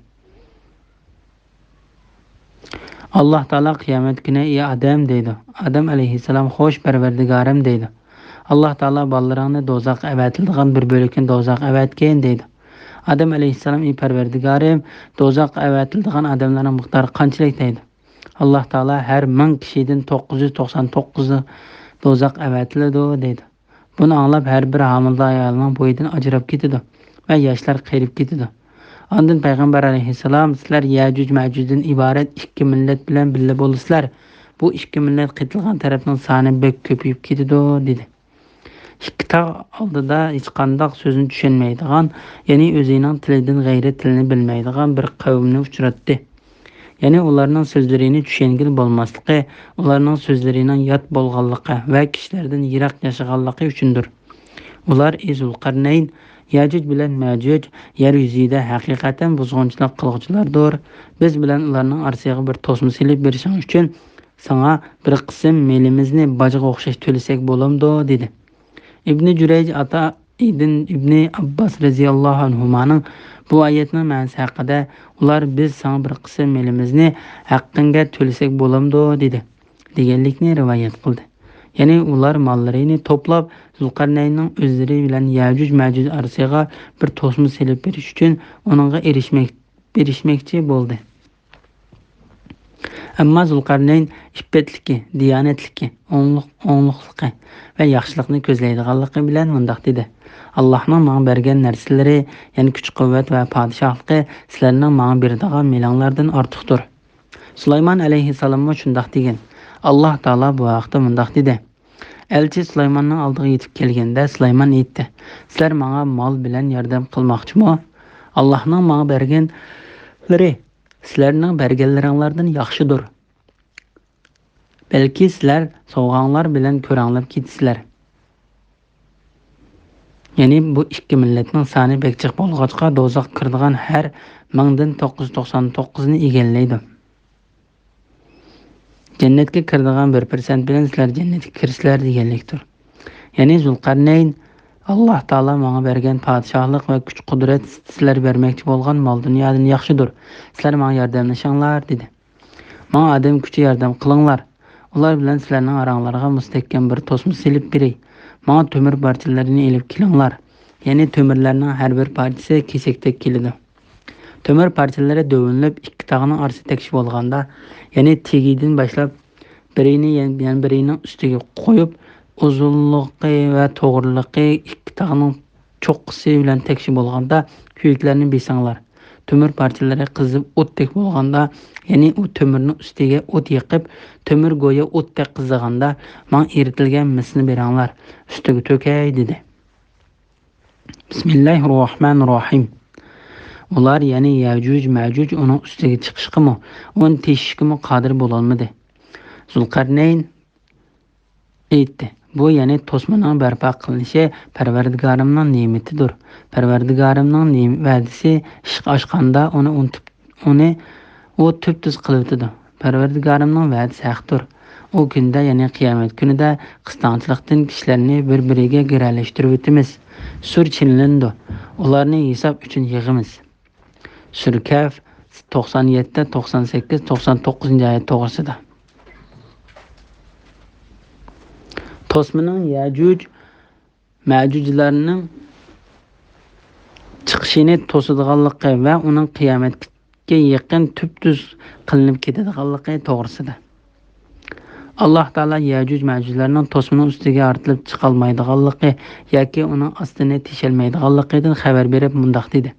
ئاللاھ تائالا قىيامەت كۈنى: «ئى ئادەم» دەيدۇ. ئادەم ئەلەيھىسسالام: «خوش، پەرۋەردىگارىم» دەيدۇ. ئاللاھ تائالا: «بالىلىرىڭنى دوزاخقا ئەۋەتىلىدىغان بىر بۆلىكىنى دوزاخقا ئەۋەتكىن» دەيدۇ. ئادەم ئەلەيھىسسالام: «ئى پەرۋەردىگارىم، دوزاخقا ئەۋەتىلىدىغان ئادەملەرنىڭ مىقدارى قانچىلىك؟» دەيدۇ. ئاللاھ تائالا: «ھەر مىڭ كىشىدىن توققۇز يۈز توقسان توققۇزى دوزاخقا ئەۋەتىلىدۇ» دەيدۇ. بۇنى ئاڭلاپ، ھەر بىر ھامىلىدار ئايالنىڭ بويىدىن ئاجراپ كېتىدۇ ۋە ياشلار قېرىپ كېتىدۇ. ئاندىن پەيغەمبەر ئەلەيھىسسالام: «سىلەر يەجۈج مەجۈجدىن ئىبارەت ئىككى مىللەت بىلەن بىللە بولىسىلەر. بۇ ئىككى مىللەت قېتىلغان تەرەپنىڭ سانى بەك كۆپىيىپ كېتىدۇ» دېدى. ئىككى تاغ ئالدىدا ھېچقانداق سۆزنى چۈشەنمەيدىغان، يەنى ئۆزىنىڭ تىلىدىن غەيرىي تىلنى بىلمەيدىغان بىر قەۋمنى ئۇچراتتى. يەنى ئۇلارنىڭ سۆزلىرىنى چۈشەنگىلى بولماسلىقى، ئۇلارنىڭ سۆزلىرىنىڭ يات بولغانلىقى ۋە كىشىلەردىن يىراق ياشىغانلىقى ئۈچۈندۇر. ئۇلار: «ئى زۇلقەرنەين، يەجۈج بىلەن مەجۈج يەر يۈزىدە ھەقىقەتەن بۇزغۇنچىلىق قىلغۇچىلاردۇر. بىز بىلەن ئۇلارنىڭ ئارىسىغا بىر توسما سېلىپ بېرىشىڭ ئۈچۈن ساڭا بىر قىسىم مېلىمىزنى باجغا ئوخشاش تۆلىسەك بولامدۇ؟» دېدى. ئىبنى جۈرەيج ئاتا ئىدىن ئىبنى ئابباس رەزىياللاھۇ ئەنھۇمانىڭ بۇ ئايەتنىڭ مەنىسى ھەققىدە: «ئۇلار: بىز ساڭا بىر قىسىم مېلىمىزنى ھەققىڭگە تۆلىسەك بولامدۇ؟» دېدى، دېگەنلىكنى رىۋايەت قىلدى. يەنى ئۇلار ماللىرىنى توپلاپ، زۇلقەرنەيننىڭ ئۆزلىرى بىلەن يەجۈج مەجۈج ئارىسىغا بىر توسما سېلىپ بېرىش ئۈچۈن ئۇنىڭغا ئېرىشمەك، ئېرىشمەكچى بولدى. ئەمما زۇلقەرنەين ئىپپەتلىكى، دىيانەتلىكى، ئوڭلۇق-، ئوڭلۇقلۇقى ۋە ياخشىلىقنى كۆزلەيدىغانلىقى بىلەن مۇنداق دېدى: «ئاللاھنىڭ ماڭا بەرگەن نەرسىلىرى، يەنى كۈچ-قۇۋۋەت ۋە پادىشاھلىقى سىلەرنىڭ ماڭا بېرىدىغان مېلىڭلاردىن ئارتۇقتۇر.» سۇلايمان ئەلەيھىسسالاممۇ شۇنداق دېگەن. ئاللاھ تائالا بۇ ھەقتە مۇنداق دېدى: ئەلچى سۇلايماننىڭ ئالدىغا يېتىپ كەلگەندە، سۇلايمان ئېيتتى: «سىلەر ماڭا مال بىلەن ياردەم قىلماقچىمۇ؟ ئاللاھنىڭ ماڭا بەرگەنلىرى سىلەرنىڭ بەرگەنلىرىڭلاردىن ياخشىدۇر. بەلكى سىلەر سوۋغاڭلار بىلەن كۆرەڭلەپ كېتىسىلەر.» يەنى بۇ ئىككى مىللەتنىڭ سانى بەك جىق بولغاچقا، دوزاخقا كىرىدىغان ھەر مىڭدىن توققۇز يۈز توقسان توققۇزنى ئىگىلەيدۇ. جەننەتكە كىرىدىغان بىر پىرسەنت بىلەن سىلەر جەننەتكە كىرىسىلەر دېگەنلىكتۇر. يەنى زۇلقەرنەين: «ئاللاھ تائالا ماڭا بەرگەن پادىشاھلىق ۋە كۈچ-قۇدرەت سىلەر بەرمەكچى بولغان مال-دۇنيادىن ياخشىدۇر. سىلەر ماڭا ياردەملىشىڭلار» دېدى. «ماڭا ئادەم كۈچى ياردەم قىلىڭلار. ئۇلار بىلەن سىلەرنىڭ ئاراڭلارغا مۇستەھكەم بىر توسما سېلىپ بېرەي. ماڭا تۆمۈر پارچىلىرىنى ئېلىپ كېلىڭلار.» يەنى تۆمۈرلەرنىڭ ھەر بىر پارچىسى كېسەكتەك كېلىدۇ. تۆمۈر پارچىلىرى دۆۋىلىنىپ، ئىككى تاغنىڭ ئارىسى تەكشى بولغاندا، يەنى تېگىدىن باشلاپ بىرىنى يەنە، يەنە بىرىنىڭ ئۈستىگە قويۇپ، ئۇزۇنلۇقى ۋە توغرىلىقى ئىككى تاغنىڭ چوققىسى بىلەن تەكشى بولغاندا، كۆيۈكلەرنى بېسىڭلار. تۆمۈر پارچىلىرى قىزىپ ئوتتەك بولغاندا، يەنى ئۇ تۆمۈرنىڭ ئۈستىگە ئوت يېقىپ، تۆمۈر گويا ئوتتەك قىزىغاندا، ماڭا ئېرىتىلگەن مىسنى بېرىڭلار، ئۈستىگە تۆكەي، دېدى. بىسمىللاھىرراھمانىرراھىم. ئۇلار، يەنى يەجۇج مەجۇج ئۇنىڭ ئۈستىگە چىقىشقىمۇ، ئۇنى تېشىشكىمۇ قادىر بولالمىدى. زۇلقەرنەين ئېيتتى: «بۇ، يەنى توسمىنىڭ بەرپا قىلىنىشى پەرۋەردىگارىمنىڭ نېمىتىدۇر. پەرۋەردىگارىمنىڭ نېم-، ۋەدىسى ئىشقا ئاشقاندا ئۇنى ئۇنتۇپ، ئۇنى ئۇ تۈپتۈز قىلىۋېتىدۇ. پەرۋەردىگارىمنىڭ ۋەدىسى ھەقتۇر. ئۇ كۈندە، يەنى قىيامەت كۈنىدە قىستاڭچىلىقتىن كىشىلەرنى بىر-بىرىگە گىرەلەشتۈرۈۋېتىمىز. سۈر چىنلىنىدۇ. ئۇلارنى ھېساب ئۈچۈن يىغىمىز.» سۈرە كەھف توقسان يەتتە، توقسان سەككىز، توقسان توققۇزىنچى ئايەت توغرىسىدا. توسمىنىڭ يەجۇج مەجۇجلارنىڭ چىقىشىنى توسىدىغانلىقى ۋە ئۇنىڭ قىيامەتكە يېقىن تۈپتۈز قىلىنىپ كېتىدىغانلىقى توغرىسىدا. ئاللاھ تائالا يەجۇج مەجۇجلارنىڭ توسمىنىڭ ئۈستىگە ئارتىلىپ چىقالمايدىغانلىقى ياكى ئۇنىڭ ئاستىنى تېشەلمەيدىغانلىقىدىن خەۋەر بېرىپ مۇنداق دېدى: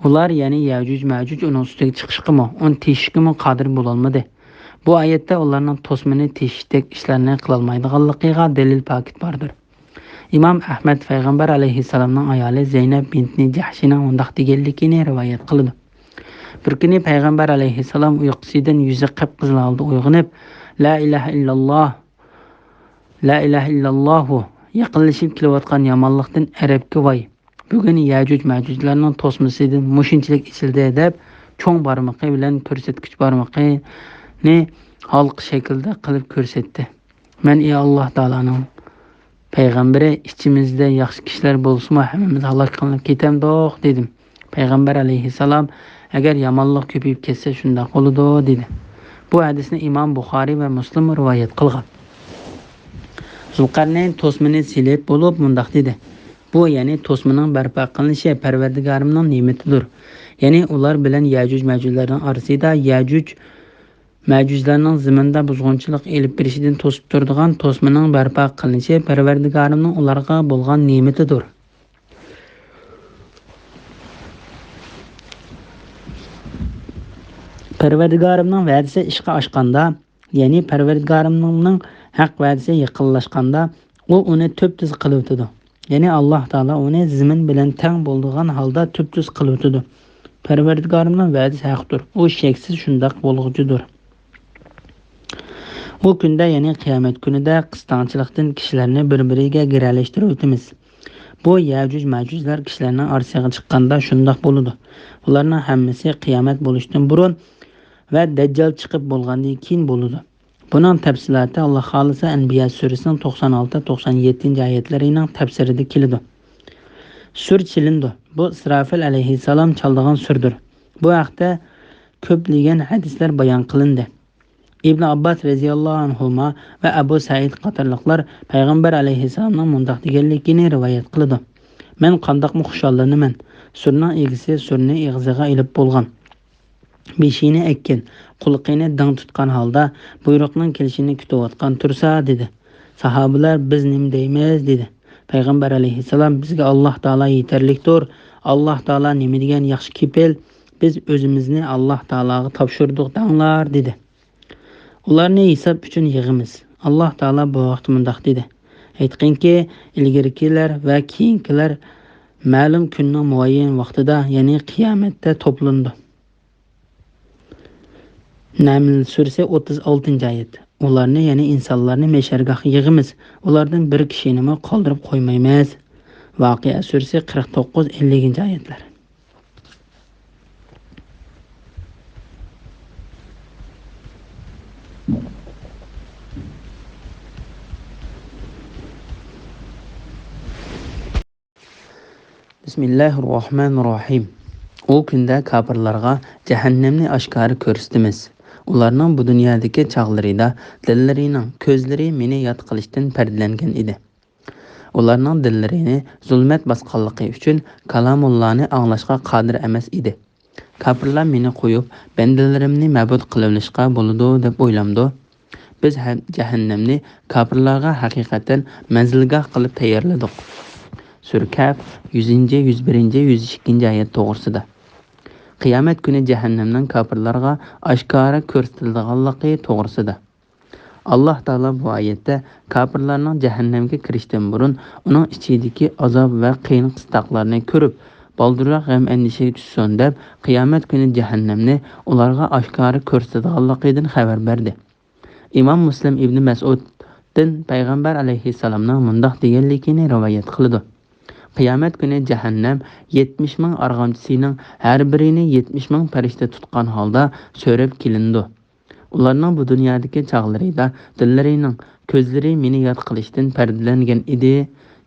«ئۇلار، يەنى يەجۇج مەجۇج ئۇنىڭ ئۈستىگە چىقىشقىمۇ، ئۇنى تېشىشكىمۇ قادىر بولالمىدى.» بۇ ئايەتتە ئۇلارنىڭ توسمىنى تېشىشتەك ئىشلارنى قىلالمايدىغانلىقىغا دەلىل پاكىت باردۇر. ئىمام ئەھمەد پەيغەمبەر ئەلەيھىسسالامنىڭ ئايالى زەينەپ بىنتىنى جەھشىنىڭ مۇنداق دېگەنلىكىنى رىۋايەت قىلىدۇ. بىر كۈنى پەيغەمبەر ئەلەيھىسسالام ئۇيقۇسىدىن يۈزى قىپقىزىل ھالدا ئويغىنىپ، «لا ئىلاھە ئىللاللاھ، لا ئىلاھە ئىللاللاھۇ، يېقىنلىشىپ كېلىۋاتقان يامانلىقتىن ئەرەبكە ۋاي! بۈگۈن يەجۇج مەجۇجلارنىڭ توسمىسىدىن مۇشۇنچىلىك ئېچىلدى» دەپ، چوڭ بارمىقى بىلەن كۆرسەتكۈچ بارمىقىنى ھالقا شەكلىدە قىلىپ كۆرسەتتى. مەن، ئى ئاللاھ تائالانىڭ پەيغەمبىرى، ئىچىمىزدە ياخشى كىشىلەر بولسىمۇ، ھەممىمىز ھالاك قىلىنىپ كېتەمدۇق؟ دېدىم. پەيغەمبەر ئەلەيھىسسالام، ئەگەر يامانلىق كۆپىيىپ كەتسە، شۇنداق بولىدۇ، دېدى. بۇ ھەدىسنى ئىمام بۇخارىي ۋە مۇسلىم رىۋايەت قىلغان. زۇلقەرنەين توسمىنى سېلىپ بولۇپ مۇنداق دېدى: بۇ، يەنى توسمىنىڭ بەرپا قىلىنىشى پەرۋەردىگارىمنىڭ نېمىتىدۇر. يەنى ئۇلار بىلەن يەجۈج مەجۈجلەرنىڭ ئارىسىدا يەجۈج مەجۈجلەرنىڭ زېمىندا بۇزغۇنچىلىق ئېلىپ بېرىشىدىن توسۇپ تۇرىدىغان توسمىنىڭ بەرپا قىلىنىشى پەرۋەردىگارىمنىڭ ئۇلارغا بولغان نېمىتىدۇر. پەرۋەردىگارىمنىڭ ۋەدىسى ئىشقا ئاشقاندا، يەنى پەرۋەردىگارىمنىڭ ھەق ۋەدىسى يېقىنلاشقاندا، ئۇ ئۇنى تۈپتۈز قىلىۋېتىدۇ. يەنى ئاللاھ تائالا ئۇنى زېمىن بىلەن تەڭ بولىدىغان ھالدا تۈپتۈز قىلىۋېتىدۇ. پەرۋەردىگارىمنىڭ ۋەدىسى ھەقتۇر. ئۇ شەكسىز شۇنداق بولغۇچىدۇر. ئۇ كۈندە، يەنى قىيامەت كۈنىدە قىستاڭچىلىقتىن كىشىلەرنى بىر-بىرىگە گىرەلەشتۈرۈۋېتىمىز. بۇ يەجۈج مەجۈجلەر كىشىلەرنىڭ ئارىسىغا چىققاندا شۇنداق بولىدۇ. بۇلارنىڭ ھەممىسى قىيامەت بولۇشتىن بۇرۇن ۋە دەججال چىقىپ بولغاندىن كېيىن بولىدۇ. بۇنىڭ تەپسىلاتى، ئاللاھ خالىسا، ئەنبىيا سۈرىسىنىڭ توقسان ئالتە، توقسان يەتتىنچى ئايەتلىرىنىڭ تەپسىرىدە كېلىدۇ. سۈر چېلىنىدۇ. بۇ ئىسراپىل ئەلەيھىسسالام چالىدىغان سۈردۇر. بۇ ھەقتە كۆپلىگەن ھەدىسلەر بايان قىلىندى. ئىبن ئابباس رەزىياللاھۇ ئەنھۇما ۋە ئەبۇ سەئىد قاتارلىقلار پەيغەمبەر ئەلەيھىسسالامنىڭ مۇنداق دېگەنلىكىنى رىۋايەت قىلىدۇ: مەن قانداقمۇ خۇشاللىنىمەن! سۈرنىڭ ئىگىسى سۈرنى ئېغىزىغا ئېلىپ بولغان، بېشىنى ئەگكەن، قۇلىقىنى دىڭ تۇتقان ھالدا بۇيرۇقنىڭ كېلىشىنى كۈتۈۋاتقان تۇرسا، دېدى. ساھابىلەر، بىز نېمە دەيمىز؟ دېدى. پەيغەمبەر ئەلەيھىسسالام، بىزگە ئاللاھ تائالا يېتەرلىكتۇر. ئاللاھ تائالا نېمە دېگەن ياخشى كېپىل، بىز ئۆزىمىزنى ئاللاھ تائالاغا تاپشۇردۇق دەڭلار، دېدى. ئۇلارنى ھېساب ئۈچۈن يىغىمىز. ئاللاھ تائالا بۇ ھەقتە مۇنداق دېدى: ئېيتقىنكى، ئىلگىرىكىلەر ۋە كېيىنكىلەر مەلۇم كۈننىڭ مۇئەييەن ۋاقتىدا، يەنى قىيامەتتە توپلىنىدۇ. نەمل سۈرىسى، ئوتتۇز ئالتىنچى ئايەت. ئۇلارنى، يەنى ئىنسانلارنى مەھشەرگاھقا يىغىمىز. ئۇلاردىن بىر كىشىنىمۇ قالدۇرۇپ قويمايمىز. ۋاقىئە سۈرىسى، قىرىق توققۇز، ئەللىكىنچى ئايەتلەر. بىسمىللاھىررەھمانىررەھىم. ئۇ كۈندە كاپىرلارغا جەھەننەمنى ئاشكارا كۆرسىتىمىز. ئۇلارنىڭ بۇ دۇنيادىكى چاغلىرىدا دىللىرىنىڭ كۆزلىرى مېنى ياد قىلىشتىن پەردىلەنگەن ئىدى. ئۇلارنىڭ دىللىرىنى زۇلمەت باسقانلىقى ئۈچۈن كالامۇللانى ئاڭلاشقا قادىر ئەمەس ئىدى. كاپىرلار مېنى قويۇپ، بەندىلىرىمنى مەبۇد قىلىۋېلىشقا بولىدۇ دەپ ئويلامدۇ؟ بىز ھە-، جەھەننەمنى كاپىرلارغا ھەقىقەتەن مەنزىلگاھ قىلىپ تەييارلىدۇق. سۈرە كەھف، يۈزىنچى، يۈز بىرىنچى، يۈز ئىككىنچى ئايەت توغرىسىدا. قىيامەت كۈنى جەھەننەمنىڭ كاپىرلارغا ئاشكارا كۆرسىتىلىدىغانلىقى توغرىسىدا. ئاللاھ تائالا بۇ ئايەتتە كاپىرلارنىڭ جەھەننەمگە كىرىشتىن بۇرۇن ئۇنىڭ ئىچىدىكى ئازاب ۋە قىيىن-قىستاقلارنى كۆرۈپ، بالدۇرراق غەم-ئەندىشىگە چۈشسۇن دەپ، قىيامەت كۈنى جەھەننەمنى ئۇلارغا ئاشكارا كۆرسىتىدىغانلىقىدىن خەۋەر بەردى. ئىمام مۇسلىم ئىبنى مەسئۇدتىن پەيغەمبەر ئەلەيھىسسالامنىڭ مۇنداق دېگەنلىكىنى رىۋايەت قىلىدۇ: قىيامەت كۈنى جەھەننەم يەتمىش مىڭ ئارغامچىسىنىڭ ھەر بىرىنى يەتمىش مىڭ پەرىشتە تۇتقان ھالدا سۆرەپ كېلىنىدۇ. ئۇلارنىڭ بۇ دۇنيادىكى چاغلىرىدا دىللىرىنىڭ كۆزلىرى مېنى ياد قىلىشتىن پەردىلەنگەن ئىدى،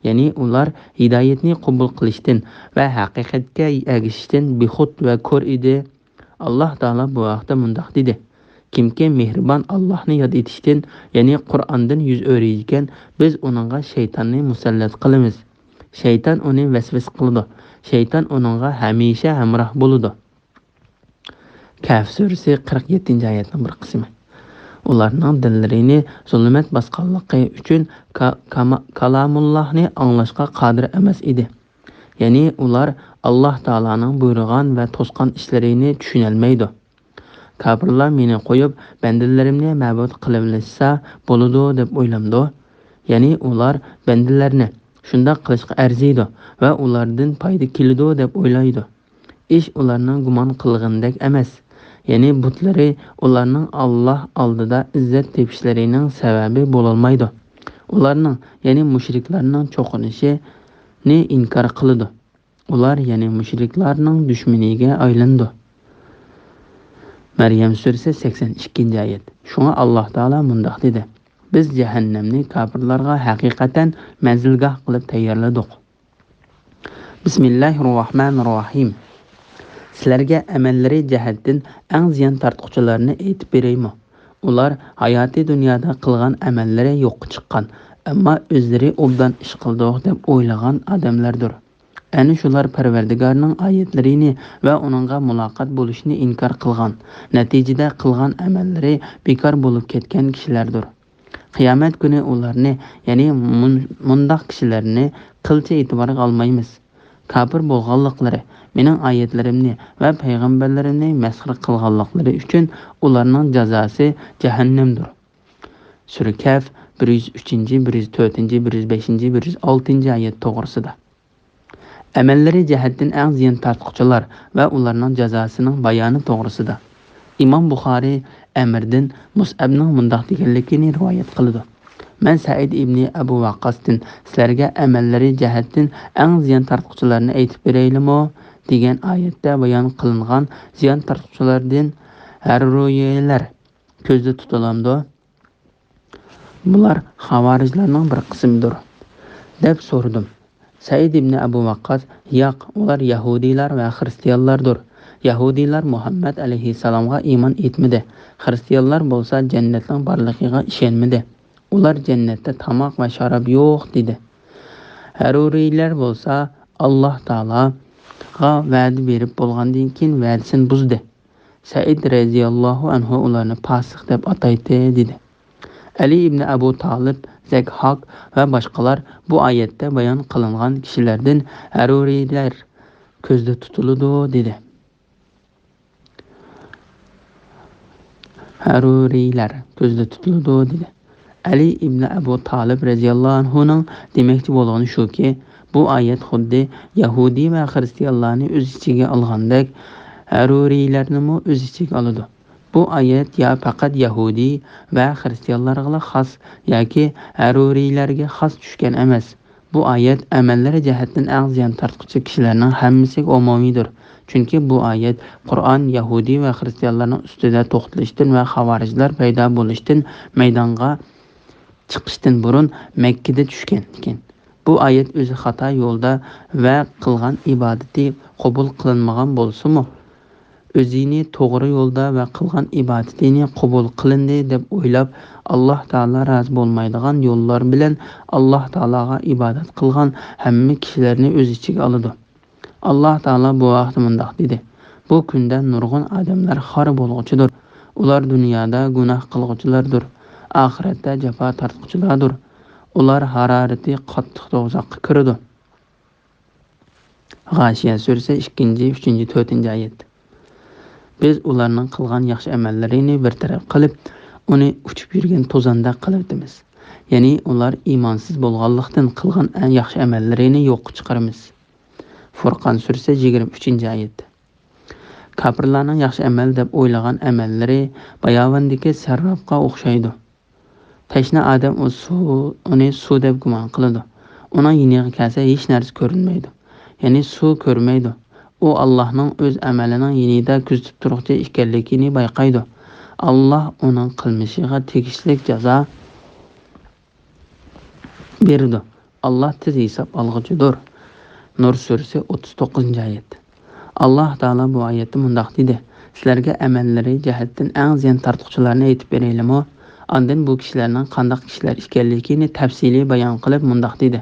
يەنى ئۇلار ھىدايەتنى قوبۇل قىلىشتىن ۋە ھەقىقەتكە ئەگىشىشتىن بىخۇد ۋە كور ئىدى. ئاللاھ تائالا بۇ ھەقتە مۇنداق دېدى: كىمكى مېھرىبان ئاللاھنى ياد ئېتىشتىن، يەنى قۇرئاندىن يۈز ئۆرۈيدىكەن، بىز ئۇنىڭغا شەيتاننى مۇسەللەت قىلىمىز. شەيتان ئۇنى ۋەسۋەسە قىلىدۇ. شەيتان ئۇنىڭغا ھەمىشە ھەمراھ بولىدۇ. كەھف سۈرىسى، قىرىق يەتتىنچى ئايەتنىڭ بىر قىسمى. ئۇلارنىڭ دىللىرىنى زۇلمەت باسقانلىقى ئۈچۈن كا-، كاما-، كالامۇللاھنى ئاڭلاشقا قادىر ئەمەس ئىدى. يەنى ئۇلار ئاللاھ تائالانىڭ بۇيرۇغان ۋە توسقان ئىشلىرىنى چۈشىنەلمەيدۇ. كاپىرلار مېنى قويۇپ، بەندىلىرىمنى مەبۇد قىلىۋېلىشسا بولىدۇ دەپ ئويلامدۇ؟ يەنى ئۇلار بەندىلەرنى شۇنداق قىلىشقا ئەرزىيدۇ ۋە ئۇلاردىن پايدا كېلىدۇ دەپ ئويلايدۇ. ئىش ئۇلارنىڭ گۇمان قىلغىنىدەك ئەمەس. يەنى بۇتلىرى ئۇلارنىڭ ئاللاھ ئالدىدا ئىززەت تېپىشلىرىنىڭ سەۋەبى بولالمايدۇ. ئۇلارنىڭ، يەنى مۇشرىكلارنىڭ چوقۇنۇشىنى ئىنكار قىلىدۇ. ئۇلار، يەنى مۇشرىكلارنىڭ دۈشمىنىگە ئايلىنىدۇ. مەريەم سۈرىسى، سەكسەن ئىككىنچى ئايەت. شۇڭا ئاللاھ تائالا مۇنداق دېدى: بىز جەھەننەمنى كاپىرلارغا ھەقىقەتەن مەنزىلگاھ قىلىپ تەييارلىدۇق. بىسمىللاھىررەھمانىررەھىم. سىلەرگە ئەمەللىرى جەھەتتىن ئەڭ زىيان تارتقۇچىلارنى ئېيتىپ بېرەيمۇ؟ ئۇلار ھاياتىي دۇنيادا قىلغان ئەمەللىرى يوققا چىققان، ئەمما ئۆزلىرى ئوبدان ئىش قىلدۇق دەپ ئويلىغان ئادەملەردۇر. ئەنە شۇلار پەرۋەردىگارنىڭ ئايەتلىرىنى ۋە ئۇنىڭغا مۇلاقات بولۇشنى ئىنكار قىلغان، نەتىجىدە قىلغان ئەمەللىرى بىكار بولۇپ كەتكەن كىشىلەردۇر. قىيامەت كۈنى ئۇلارنى، يەنى مۇن-، مۇنداق كىشىلەرنى قىلچە ئېتىبارغا ئالمايمىز. كاپىر بولغانلىقلىرى، مېنىڭ ئايەتلىرىمنى ۋە پەيغەمبەرلىرىمنى مەسخىرە قىلغانلىقلىرى ئۈچۈن ئۇلارنىڭ جازاسى جەھەننەمدۇر. سۈرە كەھف، بىر يۈز ئۈچىنچى، بىر يۈز تۆتىنچى، بىر يۈز بەشىنچى، بىر يۈز ئالتىنچى ئايەت توغرىسىدا. ئەمەللىرى جەھەتتىن ئەڭ زىيان تارتقۇچىلار ۋە ئۇلارنىڭ جازاسىنىڭ بايانى توغرىسىدا. ئىمام بۇخارىي ئەمردىن مۇسئەبنىڭ مۇنداق دېگەنلىكىنى رىۋايەت قىلىدۇ: مەن سەئىد ئىبنى ئەبۇ ۋەققاستىن، سىلەرگە ئەمەللىرى جەھەتتىن ئەڭ زىيان تارتقۇچىلارنى ئېيتىپ بېرەيلىمۇ؟ دېگەن ئايەتتە بايان قىلىنغان زىيان تارتقۇچىلاردىن ھەرۇرىيلەر كۆزدە تۇتۇلامدۇ؟ بۇلار خاۋارىجلارنىڭ بىر قىسمىدۇر، دەپ سورىدىم. سەئىد ئىبنى ئەبۇ ۋەققاس: ياق، ئۇلار يەھۇدىيلار ۋە خىرىستىيانلاردۇر. يەھۇدىيلار مۇھەممەد ئەلەيھىسسالامغا ئىمان ئېيتمىدى. خىرىستىيانلار بولسا جەننەتنىڭ بارلىقىغا ئىشەنمىدى. ئۇلار جەننەتتە تاماق ۋە شاراب يوق، دېدى. ھەرۇرىيلار بولسا ئاللاھ تائالاغا ۋەدە بېرىپ بولغاندىن كېيىن ۋەدىسىنى بۇزدى. سەئىد رەزىياللاھۇ ئەنھۇ ئۇلارنى پاسىق دەپ ئاتايتتى، دېدى. ئەلى ئىبنى ئەبۇ تالىپ، زەكھاك ۋە باشقىلار بۇ ئايەتتە بايان قىلىنغان كىشىلەردىن ھەرۇرىيلەر كۆزدە تۇتۇلىدۇ، دېدى. ھەرۇرىيلەر كۆزدە تۇتۇلىدۇ، دېدى. ئەلى ئىبنى ئەبۇ تالىپ رەزىياللاھۇ ئەنھۇنىڭ دېمەكچى بولغىنى شۇكى، بۇ ئايەت خۇددى يەھۇدىي ۋە خىرىستىيانلارنى ئۆز ئىچىگە ئالغاندەك، ھەرۇرىيلەرنىمۇ ئۆز ئىچىگە ئالىدۇ. بۇ ئايەت يا پەقەت يەھۇدىي ۋە خىرىستىيانلارغىلا خاس ياكى ھەرۇرىيلەرگە خاس چۈشكەن ئەمەس. بۇ ئايەت ئەمەللىرى جەھەتتىن ئەڭ زىيان تارتقۇچى كىشىلەرنىڭ ھەممىسىگە ئومۇمىيدۇر. چۈنكى بۇ ئايەت قۇرئان يەھۇدىي ۋە خىرىستىيانلارنىڭ ئۈستىدە توختىلىشتىن ۋە خاۋارىجلار پەيدا بولۇشتىن مەيدانغا چىقىشتىن بۇرۇن مەككىدە چۈشكەن ئىكەن. بۇ ئايەت ئۆزى خاتا يولدا ۋە قىلغان ئىبادىتى قوبۇل قىلىنمىغان بولسىمۇ، ئۆزىنى توغرا يولدا ۋە قىلغان ئىبادىتىنى قوبۇل قىلىندى دەپ ئويلاپ، ئاللاھ تائالا رازى بولمايدىغان يوللار بىلەن ئاللاھ تائالاغا ئىبادەت قىلغان ھەممە كىشىلەرنى ئۆز ئىچىگە ئالىدۇ. ئاللاھ تائالا بۇ ھەقتە مۇنداق دېدى: بۇ كۈندە نۇرغۇن ئادەملەر خار بولغۇچىدۇر. ئۇلار دۇنيادا گۇناھ قىلغۇچىلاردۇر، ئاخىرەتتە جاپا تارتقۇچىلاردۇر. ئۇلار ھارارىتى قاتتىق دوزاخقا كىرىدۇ. غاشىيە سۈرىسى، ئىككىنچى، ئۈچىنچى، تۆتىنچى ئايەت. بىز ئۇلارنىڭ قىلغان ياخشى ئەمەللىرىنى بىر تەرەپ قىلىپ، ئۇنى ئۇچۇپ يۈرگەن توزاندەك قىلىۋېتىمىز. يەنى ئۇلار ئىمانسىز بولغانلىقتىن قىلغان ئە-، ياخشى ئەمەللىرىنى يوققا چىقىرىمىز. فۇرقان سۈرىسى، يىگىرمە ئۈچىنچى ئايەت. كاپىرلارنىڭ ياخشى ئەمەل دەپ ئويلىغان ئەمەللىرى باياۋاندىكى سەرراپقا ئوخشايدۇ. تەشنا ئادەم ئۇ سۇ، ئۇنى سۇ دەپ گۇمان قىلىدۇ. ئۇنىڭ يېنىغا كەلسە ھېچ نەرسە كۆرۈنمەيدۇ. يەنى سۇ كۆرمەيدۇ. ئۇ ئاللاھنىڭ ئۆز ئەمەلىنىڭ يېنىدا كۆزىتىپ تۇرغۇچى ئىكەنلىكىنى بايقايدۇ. ئاللاھ ئۇنىڭ قىلمىشىغا تېگىشلىك جازا بېرىدۇ. ئاللاھ تېز ھېساب ئالغۇچىدۇر. نۇر سۈرىسى، ئوتتۇز توققۇزىنچى ئايەت. ئاللاھ تائالا بۇ ئايەتتە مۇنداق دېدى: سىلەرگە ئەمەللىرى جەھەتتىن ئەڭ زىيان تارتقۇچىلارنى ئېيتىپ بېرەيلىمۇ؟ ئاندىن بۇ كىشىلەرنىڭ قانداق كىشىلەر ئىكەنلىكىنى تەپسىلىي بايان قىلىپ مۇنداق دېدى: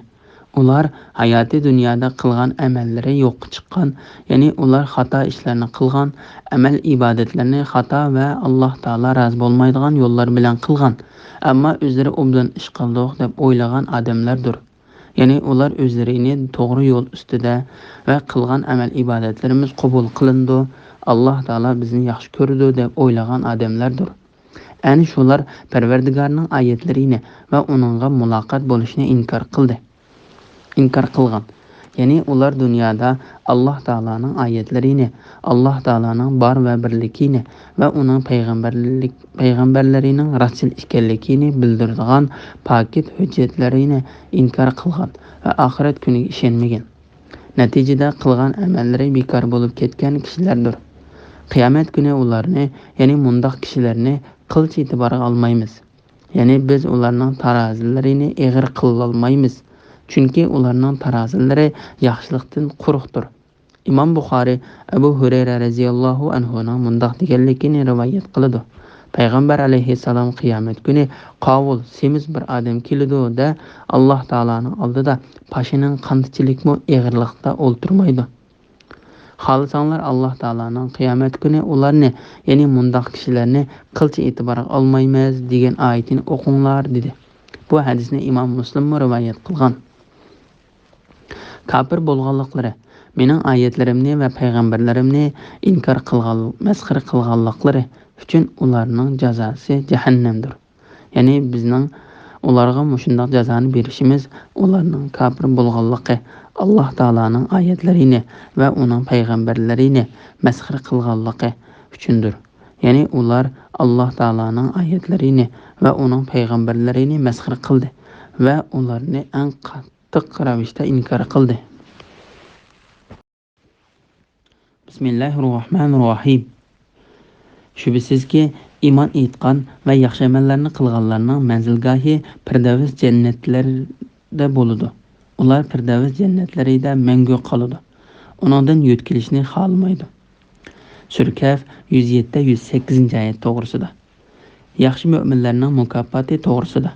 ئۇلار ھاياتىي دۇنيادا قىلغان ئەمەللىرى يوققا چىققان، يەنى ئۇلار خاتا ئىشلارنى قىلغان، ئەمەل ئىبادەتلىرىنى خاتا ۋە ئاللاھ تائالا رازى بولمايدىغان يوللار بىلەن قىلغان، ئەمما ئۆزلىرى ئوبدان ئىش قىلدۇق دەپ ئويلىغان ئادەملەردۇر. يەنى ئۇلار ئۆزلىرىنى توغرا يول ئۈستىدە ۋە قىلغان ئەمەل ئىبادەتلىرىمىز قوبۇل قىلىنىدۇ، ئاللاھ تائالا بىزنى ياخشى كۆرىدۇ دەپ ئويلىغان ئادەملەردۇر. ئەنە شۇلار پەرۋەردىگارنىڭ ئايەتلىرىنى ۋە ئۇنىڭغا مۇلاقات بولۇشنى ئىنكار قىلدى. ئىنكار قىلغان. يەنى ئۇلار دۇنيادا ئاللاھ تائالانىڭ ئايەتلىرىنى، ئاللاھ تائالانىڭ بار ۋە بىرلىكىنى ۋە ئۇنىڭ پەيغەمبەرلىك، پەيغەمبەرلىرىنىڭ راستچىل ئىكەنلىكىنى بىلدۈرىدىغان پاكىت ھۆججەتلىرىنى ئىنكار قىلغان ۋە ئاخىرەت كۈنىگە ئىشەنمىگەن. نەتىجىدە قىلغان ئەمەللىرى بىكار بولۇپ كەتكەن كىشىلەردۇر. قىيامەت كۈنى ئۇلارنى، يەنى مۇنداق كىشىلەرنى قىلچە ئېتىبارغا ئالمايمىز. يەنى بىز ئۇلارنىڭ تارازىلىرىنى ئېغىر قىلالمايمىز. چۈنكى ئۇلارنىڭ تارازىلىرى ياخشىلىقتىن قۇرۇقتۇر. ئىمام بۇخارى ئەبۇ ھۇرەيرە رەزىياللاھۇ ئەنھۇنىڭ مۇنداق دېگەنلىكىنى رىۋايەت قىلىدۇ: پەيغەمبەر ئەلەيھىسسالام قىيامەت كۈنى قاۋۇل، سېمىز بىر ئادەم كېلىدۇ-دە، ئاللاھ تائالانىڭ ئالدىدا پاشىنىڭ قانتىچىلىكمۇ ئېغىرلىقتا ئولتۇرمايدۇ. خالىساڭلار، ئاللاھ تائالانىڭ قىيامەت كۈنى ئۇلارنى، يەنى مۇنداق كىشىلەرنى قىلچە ئېتىبارغا ئالمايمىز دېگەن ئايىتىنى ئوقۇڭلار، دېدى. بۇ ھەدىسنى ئىمام مۇسلىممۇ رىۋايەت قىلغان. كاپىر بولغانلىقلىرى، مېنىڭ ئايەتلىرىمنى ۋە پەيغەمبەرلىرىمنى ئىنكار قىلغان، مەسخىرە قىلغانلىقلىرى ئۈچۈن ئۇلارنىڭ جازاسى جەھەننەمدۇر. يەنى بىزنىڭ ئۇلارغا مۇشۇنداق جازانى بېرىشىمىز ئۇلارنىڭ كاپىر بولغانلىقى، ئاللاھ تائالانىڭ ئايەتلىرىنى ۋە ئۇنىڭ پەيغەمبەرلىرىنى مەسخىرە قىلغانلىقى ئۈچۈندۇر. يەنى ئۇلار ئاللاھ تائالانىڭ ئايەتلىرىنى ۋە ئۇنىڭ پەيغەمبەرلىرىنى مەسخىرە قىلدى ۋە ئۇلارنى ئەڭ قاتتىق رەۋىشتە ئىنكار قىلدى. بىسمىللاھىررەھمانىررەھىم. شۈبھىسىزكى، ئىمان ئېيتقان ۋە ياخشى ئەمەللەرنى قىلغانلارنىڭ مەنزىلگاھى پىردەۋس جەننەتلەردە بولىدۇ. ئۇلار پىردەۋس جەننەتلىرىدە مەڭگۈ قالىدۇ. ئۇنىڭدىن يۆتكىلىشنى خالىمايدۇ. سۈرە كەھف يۈز يەتتە، يۈز سەككىزىنچى ئايەت توغرىسىدا. ياخشى مۆمىنلەرنىڭ مۇكاپاتى توغرىسىدا.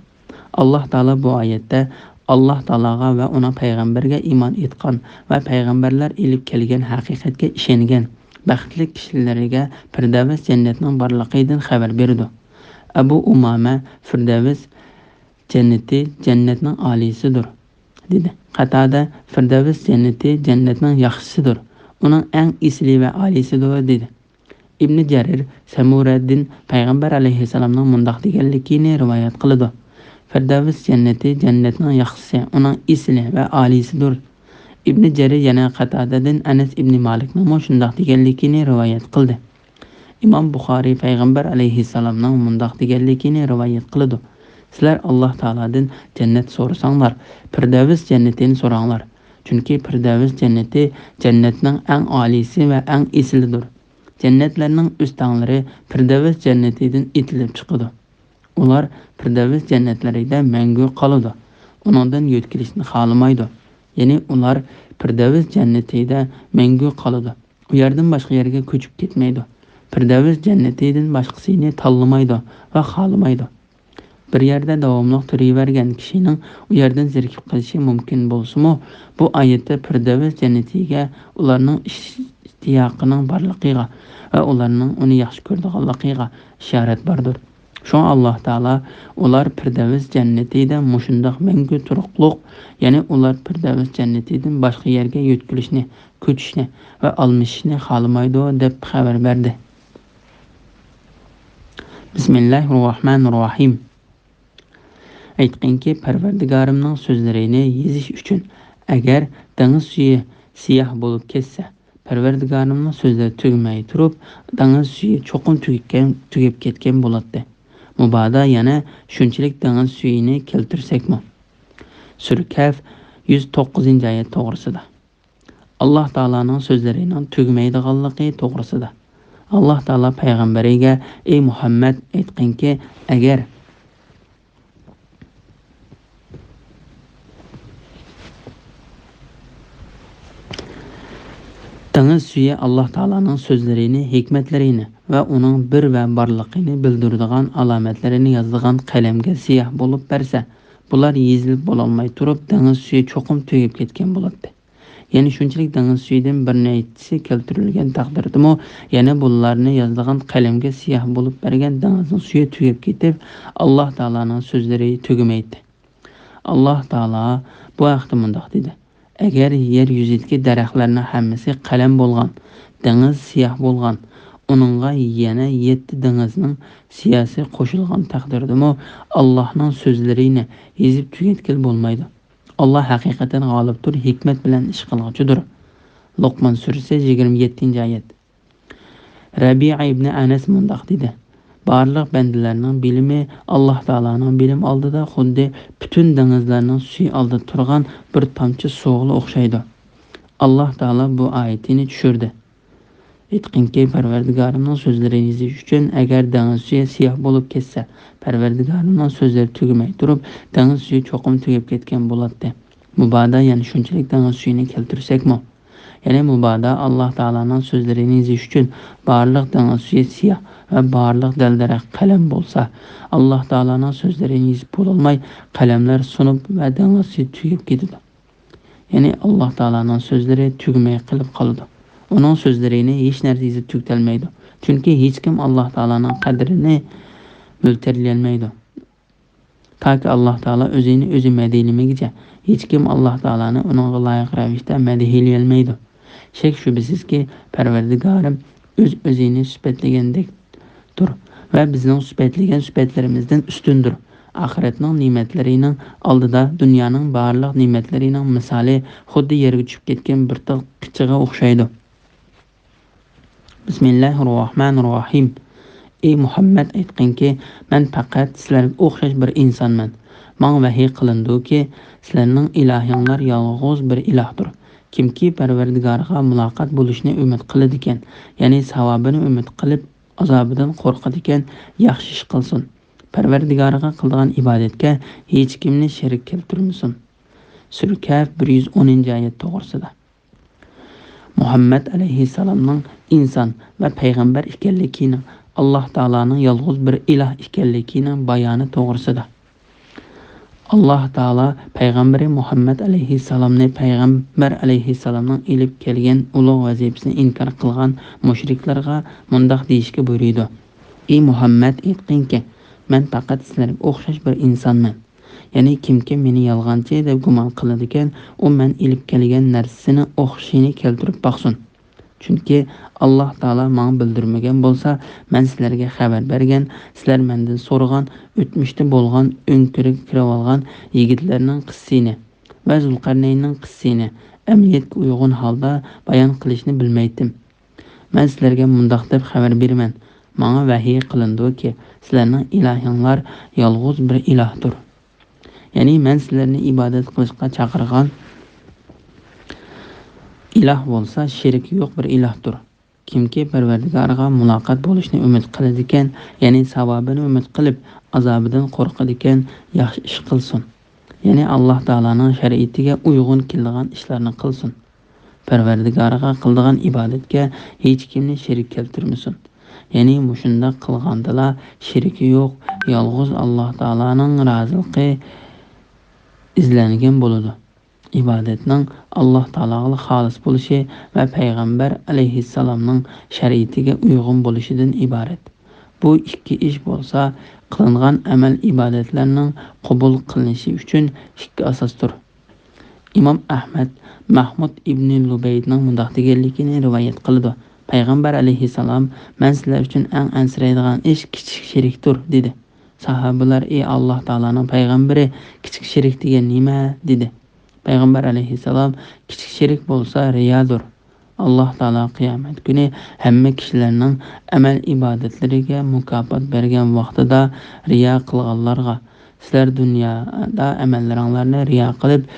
ئاللاھ تائالا بۇ ئايەتتە ئاللاھ تائالاغا ۋە ئۇنىڭ پەيغەمبىرىگە ئىمان ئېيتقان ۋە پەيغەمبەرلەر ئېلىپ كەلگەن ھەقىقەتكە ئىشەنگەن بەختلىك كىشىلەرگە پىردەۋس جەننەتنىڭ بارلىقىدىن خەۋەر بېرىدۇ. ئەبۇ ئۇمامە پىردەۋس جەننىتى جەننەتنىڭ ئالىيسىدۇر، دېدى. قاتادە، فىردەۋس جەننىتى جەننەتنىڭ ياخشىسىدۇر، ئۇنىڭ ئەڭ ئېسىلى ۋە ئالىيسىدۇر، دېدى. ئىبنى جەرىر سەمۇرەدىن پەيغەمبەر ئەلەيھىسسالامنىڭ مۇنداق دېگەنلىكىنى رىۋايەت قىلىدۇ: فىردەۋس جەننىتى جەننەتنىڭ ياخشىسى، ئۇنىڭ ئېسىلى ۋە ئالىيسىدۇر. ئىبنى جەرىر يەنە قاتادەدىن ئەنەس ئىبنى مالىكنىڭمۇ شۇنداق دېگەنلىكىنى رىۋايەت قىلدى. ئىمام بۇخارىي پەيغەمبەر ئەلەيھىسسالامنىڭ مۇنداق دېگەنلىكىنى رىۋايەت قىلىدۇ: سىلەر ئاللاھ تائالادىن جەننەت سورىساڭلار، پىردەۋس جەننىتىنى سوراڭلار. چۈنكى پىردەۋس جەننىتى جەننەتنىڭ ئەڭ ئالىيسى ۋە ئەڭ ئېسىلىدۇر. جەننەتلەرنىڭ ئۆستەڭلىرى پىردەۋس جەننىتىدىن ئېتىلىپ چىقىدۇ. ئۇلار پىردەۋس جەننەتلىرىدە مەڭگۈ قالىدۇ. ئۇنىڭدىن يۆتكىلىشنى خالىمايدۇ. يەنى ئۇلار پىردەۋس جەننىتىدە مەڭگۈ قالىدۇ. ئۇ يەردىن باشقا يەرگە كۆچۈپ كەتمەيدۇ. پىردەۋس جەننىتىدىن باشقىسىنى تاللىمايدۇ ۋە خالىمايدۇ. بىر يەردە داۋاملىق تۇرۇۋەرگەن كىشىنىڭ ئۇ يەردىن زېرىكىپ قېلىشى مۇمكىن بولسىمۇ، بۇ ئايەتتە پىردەۋس جەننىتىگە ئۇلارنىڭ ئىشتىياقىنىڭ بارلىقىغا ۋە ئۇلارنىڭ ئۇنى ياخشى كۆرىدىغانلىقىغا ئىشارەت باردۇر. شۇڭا ئاللاھ تائالا ئۇلار پىردەۋس جەننىتىدە مۇشۇنداق مەڭگۈ تۇرۇقلۇق، يەنى ئۇلار پىردەۋس جەننىتىدىن باشقا يەرگە يۆتكىلىشنى، كۆچۈشنى ۋە ئالمىشىشنى خالىمايدۇ، دەپ خەۋەر بەردى. بىسمىللاھىررەھمانىررەھىم. ئېيتقىنكى، پەرۋەردىگارىمنىڭ سۆزلىرىنى يېزىش ئۈچۈن، ئەگەر دېڭىز سۈيى سىياھ بولۇپ كەتسە، پەرۋەردىگارىمنىڭ سۆزلىرى تۈگىمەي تۇرۇپ، دېڭىز سۈيى چوقۇم تۈگىكەن-، تۈگەپ كەتكەن بولاتتى. مۇبادا يەنە شۇنچىلىك دېڭىز سۈيىنى كەلتۈرسەكمۇ. سۈرە كەھف يۈز توققۇزىنچى ئايەت توغرىسىدا. ئاللاھ تائالانىڭ سۆزلىرىنىڭ تۈگىمەيدىغانلىقى توغرىسىدا. ئاللاھ تائالا پەيغەمبىرىگە، ئەي مۇھەممەد، ئېيتقىنكى، ئەگەر دېڭىز سۈيى ئاللاھ تائالانىڭ سۆزلىرىنى، ھېكمەتلىرىنى ۋە ئۇنىڭ بىر ۋە بارلىقىنى بىلدۈرىدىغان ئالامەتلىرىنى يازىدىغان قەلەمگە سىياھ بولۇپ بەرسە، بۇلار يېزىلىپ بولالماي تۇرۇپ، دېڭىز سۈيى چوقۇم تۈگەپ كەتكەن بولاتتى. يەنى شۇنچىلىك دېڭىز سۈيىدىن بىر نەيچىسى كەلتۈرۈلگەن تەقدىردىمۇ، يەنە بۇلارنى يازىدىغان قەلەمگە سىياھ بولۇپ بەرگەن دېڭىزنىڭ سۈيى تۈگەپ كېتىپ، ئاللاھ تائالانىڭ سۆزلىرى تۈگىمەيتتى. ئاللاھ تائالا بۇ ھەقتە مۇنداق دېدى: ئەگەر يەر يۈزىدىكى دەرەخلەرنىڭ ھەممىسى قەلەم بولغان، دېڭىز سىياھ بولغان، ئۇنىڭغا يەنە يەتتە دېڭىزنىڭ سىياسى قوشۇلغان تەقدىردىمۇ، ئاللاھنىڭ سۆزلىرىنى يېزىپ تۈگەتكىلى بولمايدۇ. ئاللاھ ھەقىقەتەن غالىبتۇر، ھېكمەت بىلەن ئىش قىلغۇچىدۇر. لوقمان سۈرىسى، يىگىرمە يەتتىنچى ئايەت. رەبىئە ئىبنى ئەنەس مۇنداق دېدى: بارلىق بەندىلەرنىڭ بىلىمى ئاللاھ تائالانىڭ بىلىم ئالدىدا خۇددى پۈتۈن دېڭىزلارنىڭ سۈيى ئالدىدا تۇرغان بىر تامچە سۇغىلا ئوخشايدۇ. ئاللاھ تائالا بۇ ئايىتىنى چۈشۈردى. ئېيتقىنكى، پەرۋەردىگارىمنىڭ سۆزلىرىنى يېزىش ئۈچۈن، ئەگەر دېڭىز سۈيى سىياھ بولۇپ كەتسە، پەرۋەردىگارىمنىڭ سۆزلىرى تۈگىمەي تۇرۇپ، دېڭىز سۈيى چوقۇم تۈگەپ كەتكەن بولاتتى. مۇبادا يەنە شۇنچىلىك دېڭىز سۈيىنى كەلتۈرسەكمۇ؟ يەنى مۇبادا ئاللاھ تائالانىڭ سۆزلىرىنى يېزىش ئۈچۈن بارلىق دېڭىز سۈيى سىياھ ۋە بارلىق دەل-دەرەخ قەلەم بولسا، ئاللاھ تائالانىڭ سۆزلىرىنى يېزىپ بولالماي، قەلەملەر سۇنۇپ ۋە دېڭىز سۈيى تۈگەپ كېتىدۇ. يەنى ئاللاھ تائالانىڭ سۆزلىرى تۈگىمەي قېلىپ قالىدۇ. ئۇنىڭ سۆزلىرىنى ھېچ نەرسە يېزىپ تۈگىتەلمەيدۇ. چۈنكى ھېچكىم ئاللاھ تائالانىڭ قەدرىنى مۆلچەرلىيەلمەيدۇ. تاكى ئاللاھ تائالا ئۆزىنى ئۆزى مەدھىيلىمىگىچە، ھېچكىم ئاللاھ تائالانى ئۇنىڭغا لايىق رەۋىشتە مەدھىيلىيەلمەيدۇ. شەك-شۈبھىسىزكى، پەرۋەردىگارىم ئۆز-ئۆزىنى سۈپەتلىگەندەكتۇر ۋە بىزنىڭ سۈپەتلىگەن سۈپەتلىرىمىزدىن ئۈستۈندۇر. ئاخىرەتنىڭ نېمەتلىرىنىڭ ئالدىدا دۇنيانىڭ بارلىق نېمەتلىرىنىڭ مىسالى خۇددى يەرگە چۈشۈپ كەتكەن بىر تال قىچىغا ئوخشايدۇ. بىسمىللاھىررەھمانىررەھىم. ئى مۇھەممەد، ئېيتقىنكى، مەن پەقەت سىلەرگە ئوخشاش بىر ئىنسانمەن. ماڭا ۋەھىي قىلىنىدۇكى، سىلەرنىڭ ئىلاھىڭلار يالغۇز بىر ئىلاھتۇر. كىمكى پەرۋەردىگارىغا مۇلاقات بولۇشنى ئۈمىد قىلىدىكەن، يەنى ساۋابىنى ئۈمىد قىلىپ، ئازابىدىن قورقىدىكەن، ياخشى ئىش قىلسۇن. پەرۋەردىگارىغا قىلىدىغان ئىبادەتكە ھېچكىمنى شېرىك كەلتۈرمىسۇن. سۈرە كەھف، بىر يۈز ئونىنچى ئايەت توغرىسىدا. مۇھەممەد ئەلەيھىسسالامنىڭ ئىنسان ۋە پەيغەمبەر ئىكەنلىكىنىڭ، ئاللاھ تائالانىڭ يالغۇز بىر ئىلاھ ئىكەنلىكىنىڭ بايانى توغرىسىدا. ئاللاھ تائالا پەيغەمبىرى مۇھەممەد ئەلەيھىسسالامنى پەيغەمبەر ئەلەيھىسسالامنىڭ ئېلىپ كەلگەن ئۇلۇغ ۋەزىپىسىنى ئىنكار قىلغان مۇشرىكلارغا مۇنداق دېيىشكە بۇيرۇيدۇ: ئى مۇھەممەد، ئېيتقىنكى، مەن پەقەت سىلەرگە ئوخشاش بىر ئىنسانمەن. يەنى كىمكى مېنى يالغانچى دەپ گۇمان قىلىدىكەن، ئۇ مەن ئېلىپ كەلگەن نەرسىنى ئوخشىشىنى كەلتۈرۈپ باقسۇن. چۈنكى ئاللاھ تائالا ماڭا بىلدۈرمىگەن بولسا، مەن سىلەرگە خەۋەر بەرگەن، سىلەر مەندىن سورىغان، ئۆتمۈشتە بولغان، ئۆڭكۈرگە كىرىۋالغان يىگىتلەرنىڭ قىسسىسىنى ۋە زۇلقەرنەيننىڭ قىسسىسىنى ئەمەلىيەتكە ئۇيغۇن ھالدا بايان قىلىشنى بىلمەيتتىم. مەن سىلەرگە مۇنداق دەپ خەۋەر بېرىمەن، ماڭا ۋەھىي قىلىنىدۇكى، سىلەرنىڭ ئىلاھىڭلار يالغۇز بىر ئىلاھتۇر. يەنى مەن سىلەرنى ئىبادەت قىلىشقا چاقىرغان ئىلاھ بولسا شېرىكى يوق بىر ئىلاھتۇر. كىمكى پەرۋەردىگارىغا مۇلاقات بولۇشنى ئۈمىد قىلىدىكەن، يەنى ساۋابىنى ئۈمىد قىلىپ، ئازابىدىن قورقىدىكەن، ياخشى ئىش قىلسۇن. يەنى ئاللاھ تائالانىڭ شەرىئىتىگە ئۇيغۇن كېلىدىغان ئىشلارنى قىلسۇن. پەرۋەردىگارىغا قىلىدىغان ئىبادەتكە ھېچكىمنى شېرىك كەلتۈرمىسۇن. يەنى مۇشۇنداق قىلغاندىلا شېرىكى يوق، يالغۇز ئاللاھ تائالانىڭ رازىلىقى ئىزلەنگەن بولىدۇ. ئىبادەتنىڭ ئاللاھ تائالاغىلا خالىس بولۇشى ۋە پەيغەمبەر ئەلەيھىسسالامنىڭ شەرىئىتىگە ئۇيغۇن بولۇشىدىن ئىبارەت. بۇ ئىككى ئىش بولسا، قىلىنغان ئەمەل ئىبادەتلەرنىڭ قوبۇل قىلىنىشى ئۈچۈن ئىككى ئاساستۇر. ئىمام ئەھمەد مەھمۇد ئىبنى لۇبەيدنىڭ مۇنداق دېگەنلىكىنى رىۋايەت قىلىدۇ: پەيغەمبەر ئەلەيھىسسالام، مەن سىلەر ئۈچۈن ئەڭ ئەنسىرەيدىغان ئىش كىچىك شېرىكتۇر، دېدى. ساھابىلەر، ئى ئاللاھ تائالانىڭ پەيغەمبىرى، كىچىك شېرىك دېگەن نېمە؟ دېدى. پەيغەمبەر ئەلەيھىسسالام، كىچىك شېرىك بولسا رىيادۇر. ئاللاھ تائالا قىيامەت كۈنى ھەممە كىشىلەرنىڭ ئەمەل ئىبادەتلىرىگە مۇكاپات بەرگەن ۋاقتىدا رىيا قىلغانلارغا، سىلەر دۇنيادا ئەمەللىرىڭلارنى رىيا قىلىپ،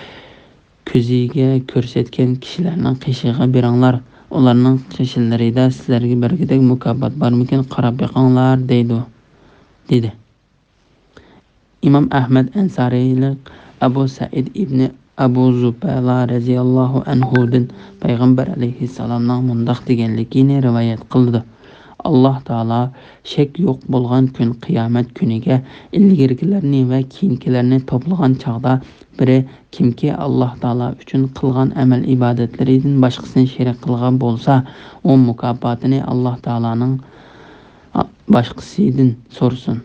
كۆزىگە كۆرسەتكەن كىشىلەرنىڭ قېشىغا بېرىڭلار. ئۇلارنىڭ قېشىلىرىدا سىلەرگە بەرگۈدەك مۇكاپات بارمىكىن، قاراپ بېقىڭلار، دەيدۇ، دېدى. ئىمام ئەھمەد ئەنسارىيلىق ئەبۇ سەئىد ئىبنى ئەبۇ زۇبەلا رەزىياللاھۇ ئەنھۇدىن پەيغەمبەر ئەلەيھىسسالامنىڭ مۇنداق دېگەنلىكىنى رىۋايەت قىلىدۇ: ئاللاھ تائالا شەك يوق بولغان كۈن، قىيامەت كۈنىگە ئىلگىرىكىلەرنى ۋە كېيىنكىلەرنى توپلىغان چاغدا، بىرى كىمكى ئاللاھ تائالا ئۈچۈن قىلغان ئەمەل ئىبادەتلىرىدىن باشقىسىنى شېرىك قىلغان بولسا، ئۇ مۇكاپاتىنى ئاللاھ تائالانىڭ باشقىسىدىن سورىسۇن.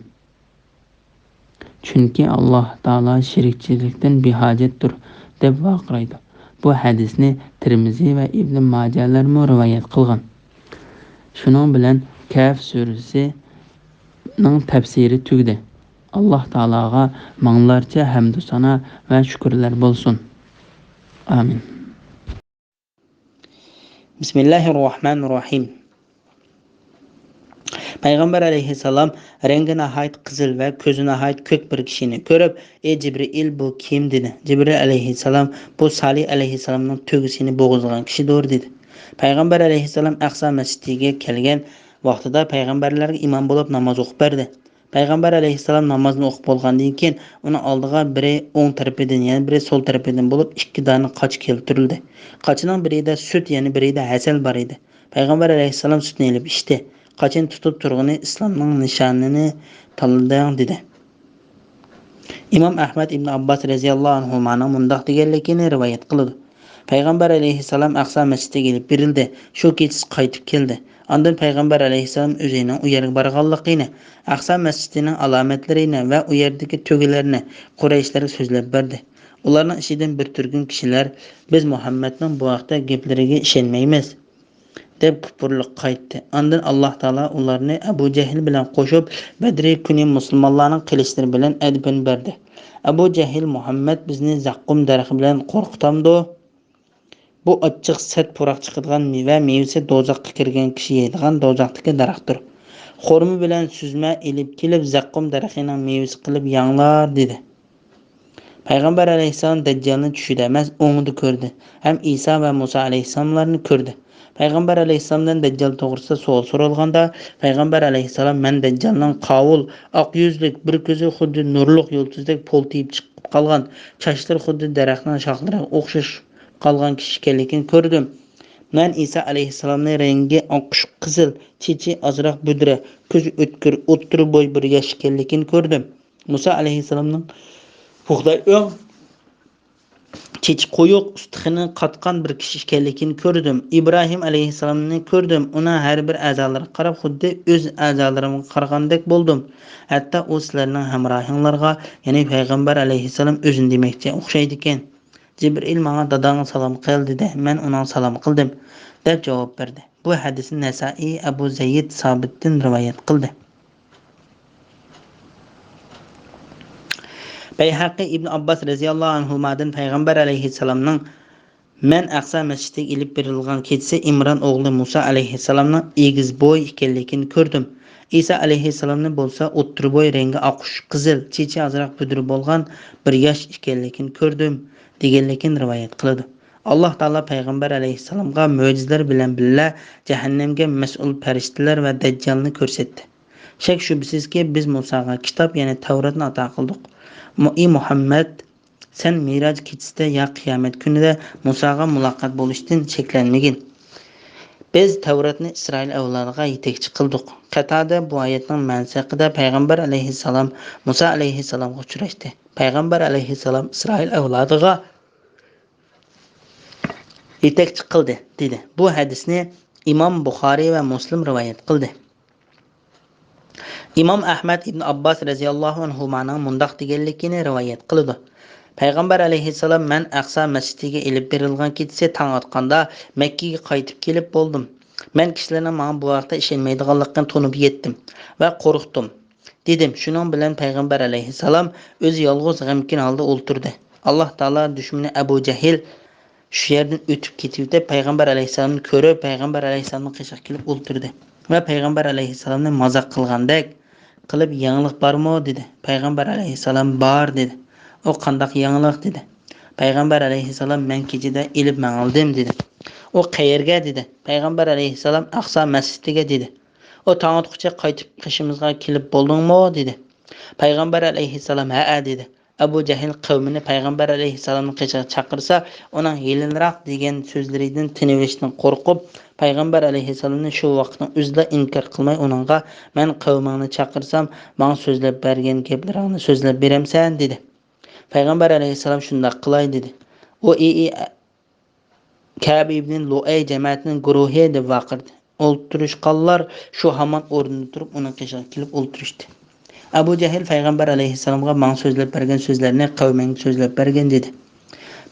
چۈنكى ئاللاھ تائالا شېرىكچىلىكتىن بىھاجەتتۇر، دەپ ۋارقىرايدۇ. بۇ ھەدىسنى تىرمىزى ۋە ئىبنى ماجەلەرمۇ رىۋايەت قىلغان. شۇنىڭ بىلەن كەھف سۈرىسىنىڭ تەپسىرى تۈگىدى. ئاللاھ تائالاغا مىڭلارچە ھەمدۇ سانا ۋە شۈكۈرلەر بولسۇن. ئامىن. بىسمىللاھىررەھمانىررەھىم. پەيغەمبەر ئەلەيھىسسالام رەڭگى ناھايىتى قىزىل ۋە كۆزى ناھايىتى كۆك بىر كىشىنى كۆرۈپ، ئى جىبرىئىل، بۇ كىم؟ دېدى. جىبرىئىل ئەلەيھىسسالام، بۇ سالىھ ئەلەيھىسسالامنىڭ تۆگىسىنى بوغۇزلىغان كىشىدۇر، دېدى. پەيغەمبەر ئەلەيھىسسالام ئەقسا مەسچىتىگە كەلگەن ۋاقتىدا پەيغەمبەرلەرگە ئىمام بولۇپ ناماز ئوقۇپ بەردى. پەيغەمبەر ئەلەيھىسسالام نامازنى ئوقۇپ بولغاندىن كېيىن، ئۇنىڭ ئالدىغا بىرى ئوڭ تەرىپىدىن، يەنە بىرى سول تەرىپىدىن بولۇپ ئىككى دانە قاچا كەلتۈرۈلدى. قاچىنىڭ بىرىدە سۈت، يەنە بىرىدە ھەسەل بار ئىدى. پەيغەمبەر ئەلەيھىسسالام سۈتنى ئېلىپ ئىچتى. قاچىنى تۇتۇپ تۇرغىنى ئىسلامنىڭ نىشانىنى تاللىدىڭ، دېدى. ئىمام ئەھمەد ئىبن ئابباس رەزىياللاھۇ ئەنھۇمانىڭ مۇنداق دېگەنلىكىنى رىۋايەت قىلىدۇ: پەيغەمبەر ئەلەيھىسسالام ئەقسا مەسچىتىگە ئېلىپ بېرىلدى. شۇ كېچىسى قايتىپ كەلدى. ئاندىن پەيغەمبەر ئەلەيھىسسالام ئۆزىنىڭ ئۇ يەرگە بارغانلىقىنى، ئەقسا مەسچىتىنىڭ ئالامەتلىرىنى ۋە ئۇ يەردىكى تۆگىلەرنى قۇرەيشلەرگە سۆزلەپ بەردى. ئۇلارنىڭ ئىچىدىن بىر تۈركۈم كىشىلەر، «بىز مۇھەممەدنىڭ بۇ ھەقتە گەپلىرىگە ئىشەنمەيمىز» دەپ كۇپۇرلۇق قايتتى. ئاندىن ئاللاھ تائالا ئۇلارنى ئەبۇ جەھىل بىلەن قوشۇپ، بەدرى كۈنى مۇسۇلمانلارنىڭ قىلىچلىرى بىلەن ئەدىپىنى بەردى. ئەبۇ جەھىل، «مۇھەممەد بىزنى زەققۇم دەرىخى بىلەن قورقۇتامدۇ؟ بۇ ئاچچىق سەت پۇراق چىقىدىغان مېۋە، مېۋىسى دوزاخقا كىرگەن كىشى يەيدىغان دوزاختىكى دەرەختۇر. خورما بىلەن سۈزمە ئېلىپ كېلىپ، زەققۇم دەرىخىنىڭ مېۋىسى قىلىپ يەڭلار» دېدى. پەيغەمبەر ئەلەيھىسسالام دەججالنى چۈشىدە ئەمەس، ئوڭىدا كۆردى ھەم ئىسا ۋە مۇسا ئەلەيھىسسالاملارنى كۆردى. پەيغەمبەر ئەلەيھىسسالامدىن دەججال توغرىسىدا سوئال سورالغاندا، پەيغەمبەر ئەلەيھىسسالام، «مەن دەججالنىڭ قاۋۇل، ئاق يۈزلۈك، بىر كۆزى خۇددى نۇرلۇق يۇلتۇزدەك پولتىيىپ چىقىپ قالغان، چاچلىرى خۇددى دەرەخنىڭ شاخلىرىغا ئوخشاش قالغان كىشى ئىكەنلىكىنى كۆردۈم. مەن ئىسا ئەلەيھىسسالامنى رەڭگى ئاقۇش قىزىل، چېچى ئازراق بۈدرە، كۆزى ئۆتكۈر، ئوتتۇرا بوي بىر ياش ئىكەنلىكىنى كۆردۈم. مۇسا ئەلەيھىسسالامنىڭ بۇغداي ئۆڭ، چېچى قويۇق، ئۇستىخىنى قاتقان بىر كىشى ئىكەنلىكىنى كۆردۈم. ئىبراھىم ئەلەيھىسسالامنى كۆردۈم. ئۇنىڭ ھەر بىر ئەزالىرىغا قاراپ، خۇددى ئۆز ئەزالىرىمغا قارىغاندەك بولدۇم. ھەتتا ئۇ سىلەرنىڭ ھەمراھىڭلارغا، يەنى پەيغەمبەر ئەلەيھىسسالام ئۆزىنى دېمەكچى ئوخشايدىكەن. جىبرىئىل ماڭا، 'داداڭغا سالام قىل' دېدى. مەن ئۇنىڭغا سالام قىلدىم» دەپ جاۋاب بەردى. بۇ ھەدىسنى نەسائىي، ئەبۇ زەيد سابىتتىن رىۋايەت قىلدى. بەيھەقى ئىبن ئابباس رەزىياللاھۇ ئەنھۇمادىن پەيغەمبەر ئەلەيھىسسالامنىڭ، «مەن ئەقسا مەسچىتىگە ئېلىپ بېرىلغان كېچىسى ئىمران ئوغلى مۇسا ئەلەيھىسسالامنىڭ ئېگىز بوي ئىكەنلىكىنى كۆردۈم. ئىسا ئەلەيھىسسالامنى بولسا ئوتتۇرا بوي، رەڭگى ئاقۇش قىزىل، چېچى ئازراق بۈدرە بولغان بىر ياش ئىكەنلىكىنى كۆردۈم» دېگەنلىكىنى رىۋايەت قىلىدۇ. ئاللاھ تائالا پەيغەمبەر ئەلەيھىسسالامغا مۆجىزىلەر بىلەن بىللە جەھەننەمگە مەسئۇل پەرىشتىلەر ۋە دەججالنى كۆرسەتتى. شەك-شۈبھىسىزكى، بىز مۇساغا كىتاب، يەنى تەۋراتنى ئاتا قىلدۇق. مۇ-، ئى مۇھەممەد، سەن مىراج كېچىسىدە يا قىيامەت كۈنىدە مۇساغا مۇلاقات بولۇشتىن شەكلەنمىگىن. بىز تەۋراتنى ئىسرائىل ئەۋلادىغا يېتەكچى قىلدۇق. قەتادە بۇ ئايەتنىڭ مەنىسى ھەققىدە، پەيغەمبەر ئەلەيھىسسالام مۇسا ئەلەيھىسسالامغا ئۇچراشتى. پەيغەمبەر ئەلەيھىسسالام ئىسرائىل ئەۋلادىغا يېتەكچى قىلدى، دېدى. بۇ ھەدىسنى ئىمام بۇخارىي ۋە مۇسلىم رىۋايەت قىلدى. ئىمام ئەھمەد ئىبن ئابباس رەزىياللاھۇ ئەنھۇمانىڭ مۇنداق دېگەنلىكىنى رىۋايەت قىلىدۇ: پەيغەمبەر ئەلەيھىسسالام، مەن ئەقسا مەسچىتىگە ئېلىپ بېرىلغان كېچىسى تاڭ ئاتقاندا مەككىگە قايتىپ كېلىپ بولدۇم. مەن كىشىلەرنىڭ ماڭا بۇ ھەقتە ئىشەنمەيدىغانلىقىنى تونۇپ يەتتىم ۋە قورقتۇم، دېدىم. شۇنىڭ بىلەن پەيغەمبەر ئەلەيھىسسالام ئۆزى يالغۇز غەمكىن ھالدا ئولتۇردى. ئاللاھ تائالا دۈشمىنى ئەبۇ جەھىل شۇ يەردىن ئۆتۈپ كېتىۋېتىپ، پەيغەمبەر ئەلەيھىسسالامنى كۆرۈپ، پەيغەمبەر ئەلەيھىسسالامنىڭ قېشىغا كېلىپ ئولتۇردى ۋە پەيغەمبەر ئەلەيھىسسالامنى مازاق قىلغاندەك قىلىپ، «يېڭىلىق بارمۇ؟» دېدى. پەيغەمبەر ئەلەيھىسسالام، «بار» دېدى. «ئۇ قانداق يېڭىلىق؟» دېدى. پەيغەمبەر ئەلەيھىسسالام، «مەن كېچىدە ئېلىپ مېڭىلدىم» دېدى. «ئۇ قەيەرگە؟» دېدى. پەيغەمبەر ئەلەيھىسسالام، «ئەقسا مەسچىتىگە» دېدى. «ئۇ تاڭ ئاتقۇچە قايتىپ قېشىمىزغا كېلىپ بولدۇڭمۇ؟» دېدى. پەيغەمبەر ئەلەيھىسسالام، «ھەئە» دېدى. ئەبۇ جەھىل قەۋمىنى پەيغەمبەر ئەلەيھىسسالامنىڭ قېشىغا چاقىرسا، ئۇنىڭ ھىيلىلىراق دېگەن سۆزلىرىدىن تىنىۋېلىشتىن قورقۇپ، پەيغەمبەر ئەلەيھىسسالامنى شۇ ۋاقىتنىڭ ئۆزىدىلا ئىنكار قىلماي ئۇنىڭغا، «مەن قەۋمىڭنى چاقىرسام، ماڭا سۆزلەپ بەرگەن گەپلىرىڭنى سۆزلەپ بېرەمسەن؟» دېدى. پەيغەمبەر ئەلەيھىسسالام، «شۇنداق قىلاي» دېدى. ئۇ، «ئى، ئى، كەئب ئىبنى لۇئەي جەمەتىنىڭ گۇرۇھى» دەپ ۋارقىرىدى. ئولتۇرۇشقانلار شۇ ھامان ئورنىدا تۇرۇپ ئۇنىڭ قېشىغا كېلىپ ئولتۇرۇشتى. ئەبۇ جەھىل پەيغەمبەر ئەلەيھىسسالامغا، «ماڭا سۆزلەپ بەرگەن سۆزلەرنى قەۋمىڭگە سۆزلەپ بەرگىن» دېدى.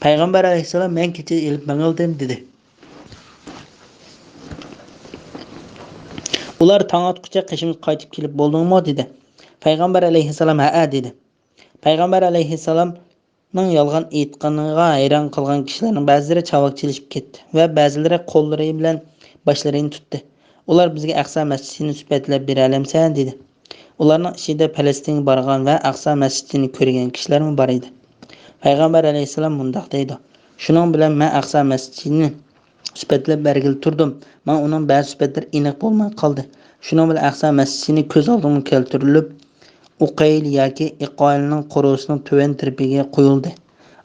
پەيغەمبەر ئەلەيھىسسالام، «مەن كېچە ئېلىپ مېڭىلدىم» دېدى. ئۇلار، «تاڭ ئاتقۇچە قېشىمىزغا قايتىپ كېلىپ بولدۇڭمۇ؟» دېدى. پەيغەمبەر ئەلەيھىسسالام، «ھەئە» دېدى. پەيغەمبەر ئەلەيھىسسالامنىڭ يالغان ئېيتقىنىغا ھەيران قالغان كىشىلەرنىڭ بەزىلىرى چاۋاك چېلىشىپ كەتتى ۋە بەزىلىرى قوللىرى بىلەن باشلىرىنى تۇتتى. ئۇلار، «بىزگە ئەقسا مەسچىتىنى سۈپەتلەپ بېرەلەمسەن؟» دېدى. ئۇلارنىڭ ئىچىدە پەلەستىنگە بارغان ۋە ئەقسا مەسچىتىنى كۆرگەن كىشىلەرمۇ بار ئىدى. پەيغەمبەر ئەلەيھىسسالام مۇنداق دەيدۇ: «شۇنىڭ بىلەن مەن ئەقسا مەسچىتىنى سۈپەتلەپ بەرگىلى تۇردۇم. ماڭا ئۇنىڭ بەزى سۈپەتلىرى ئېنىق بولماي قالدى. شۇنىڭ بىلەن ئەقسا مەسچىتىنى كۆز ئالدىمغا كەلتۈرۈلۈپ، ئۇقەيل ياكى ئىقايلنىڭ قورۇسىنىڭ تۆۋەن تەرىپىگە قويۇلدى.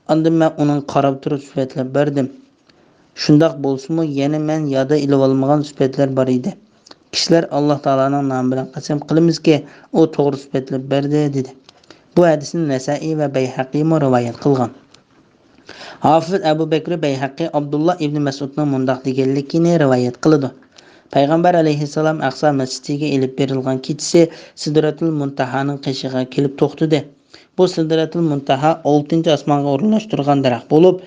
ئاندىن مەن ئۇنىڭغا قاراپ تۇرۇپ سۈپەتلەپ بەردىم. شۇنداق بولسىمۇ، يەنە مەن يادا ئېلىۋالمىغان سۈپەتلەر بار ئىدى. كىشىلەر ئاللاھ تائالانىڭ نامى بىلەن قەسەم قىلىمىزكى، ئۇ توغرا سۈپەتلەپ بەردى، دېدى. بۇ ھەدىسنى نەسائىي ۋە بەيھەقىيمۇ رىۋايەت قىلغان. ھافىز ئەبۇ بەكرى بەيھەقى ئابدۇللا ئىبنى مەسئۇدنىڭ مۇنداق دېگەنلىكىنى رىۋايەت قىلىدۇ. پەيغەمبەر ئەلەيھىسسالام ئەقسا مەسچىتىگە ئېلىپ بېرىلغان كېچىسى سىدرەتۇل مۇنتەھانىڭ قېشىغا كېلىپ توختىدى. بۇ سىدرەتۇل مۇنتەھا ئالتىنچى ئاسمانغا ئورۇنلاشتۇرغان دەرەخ بولۇپ،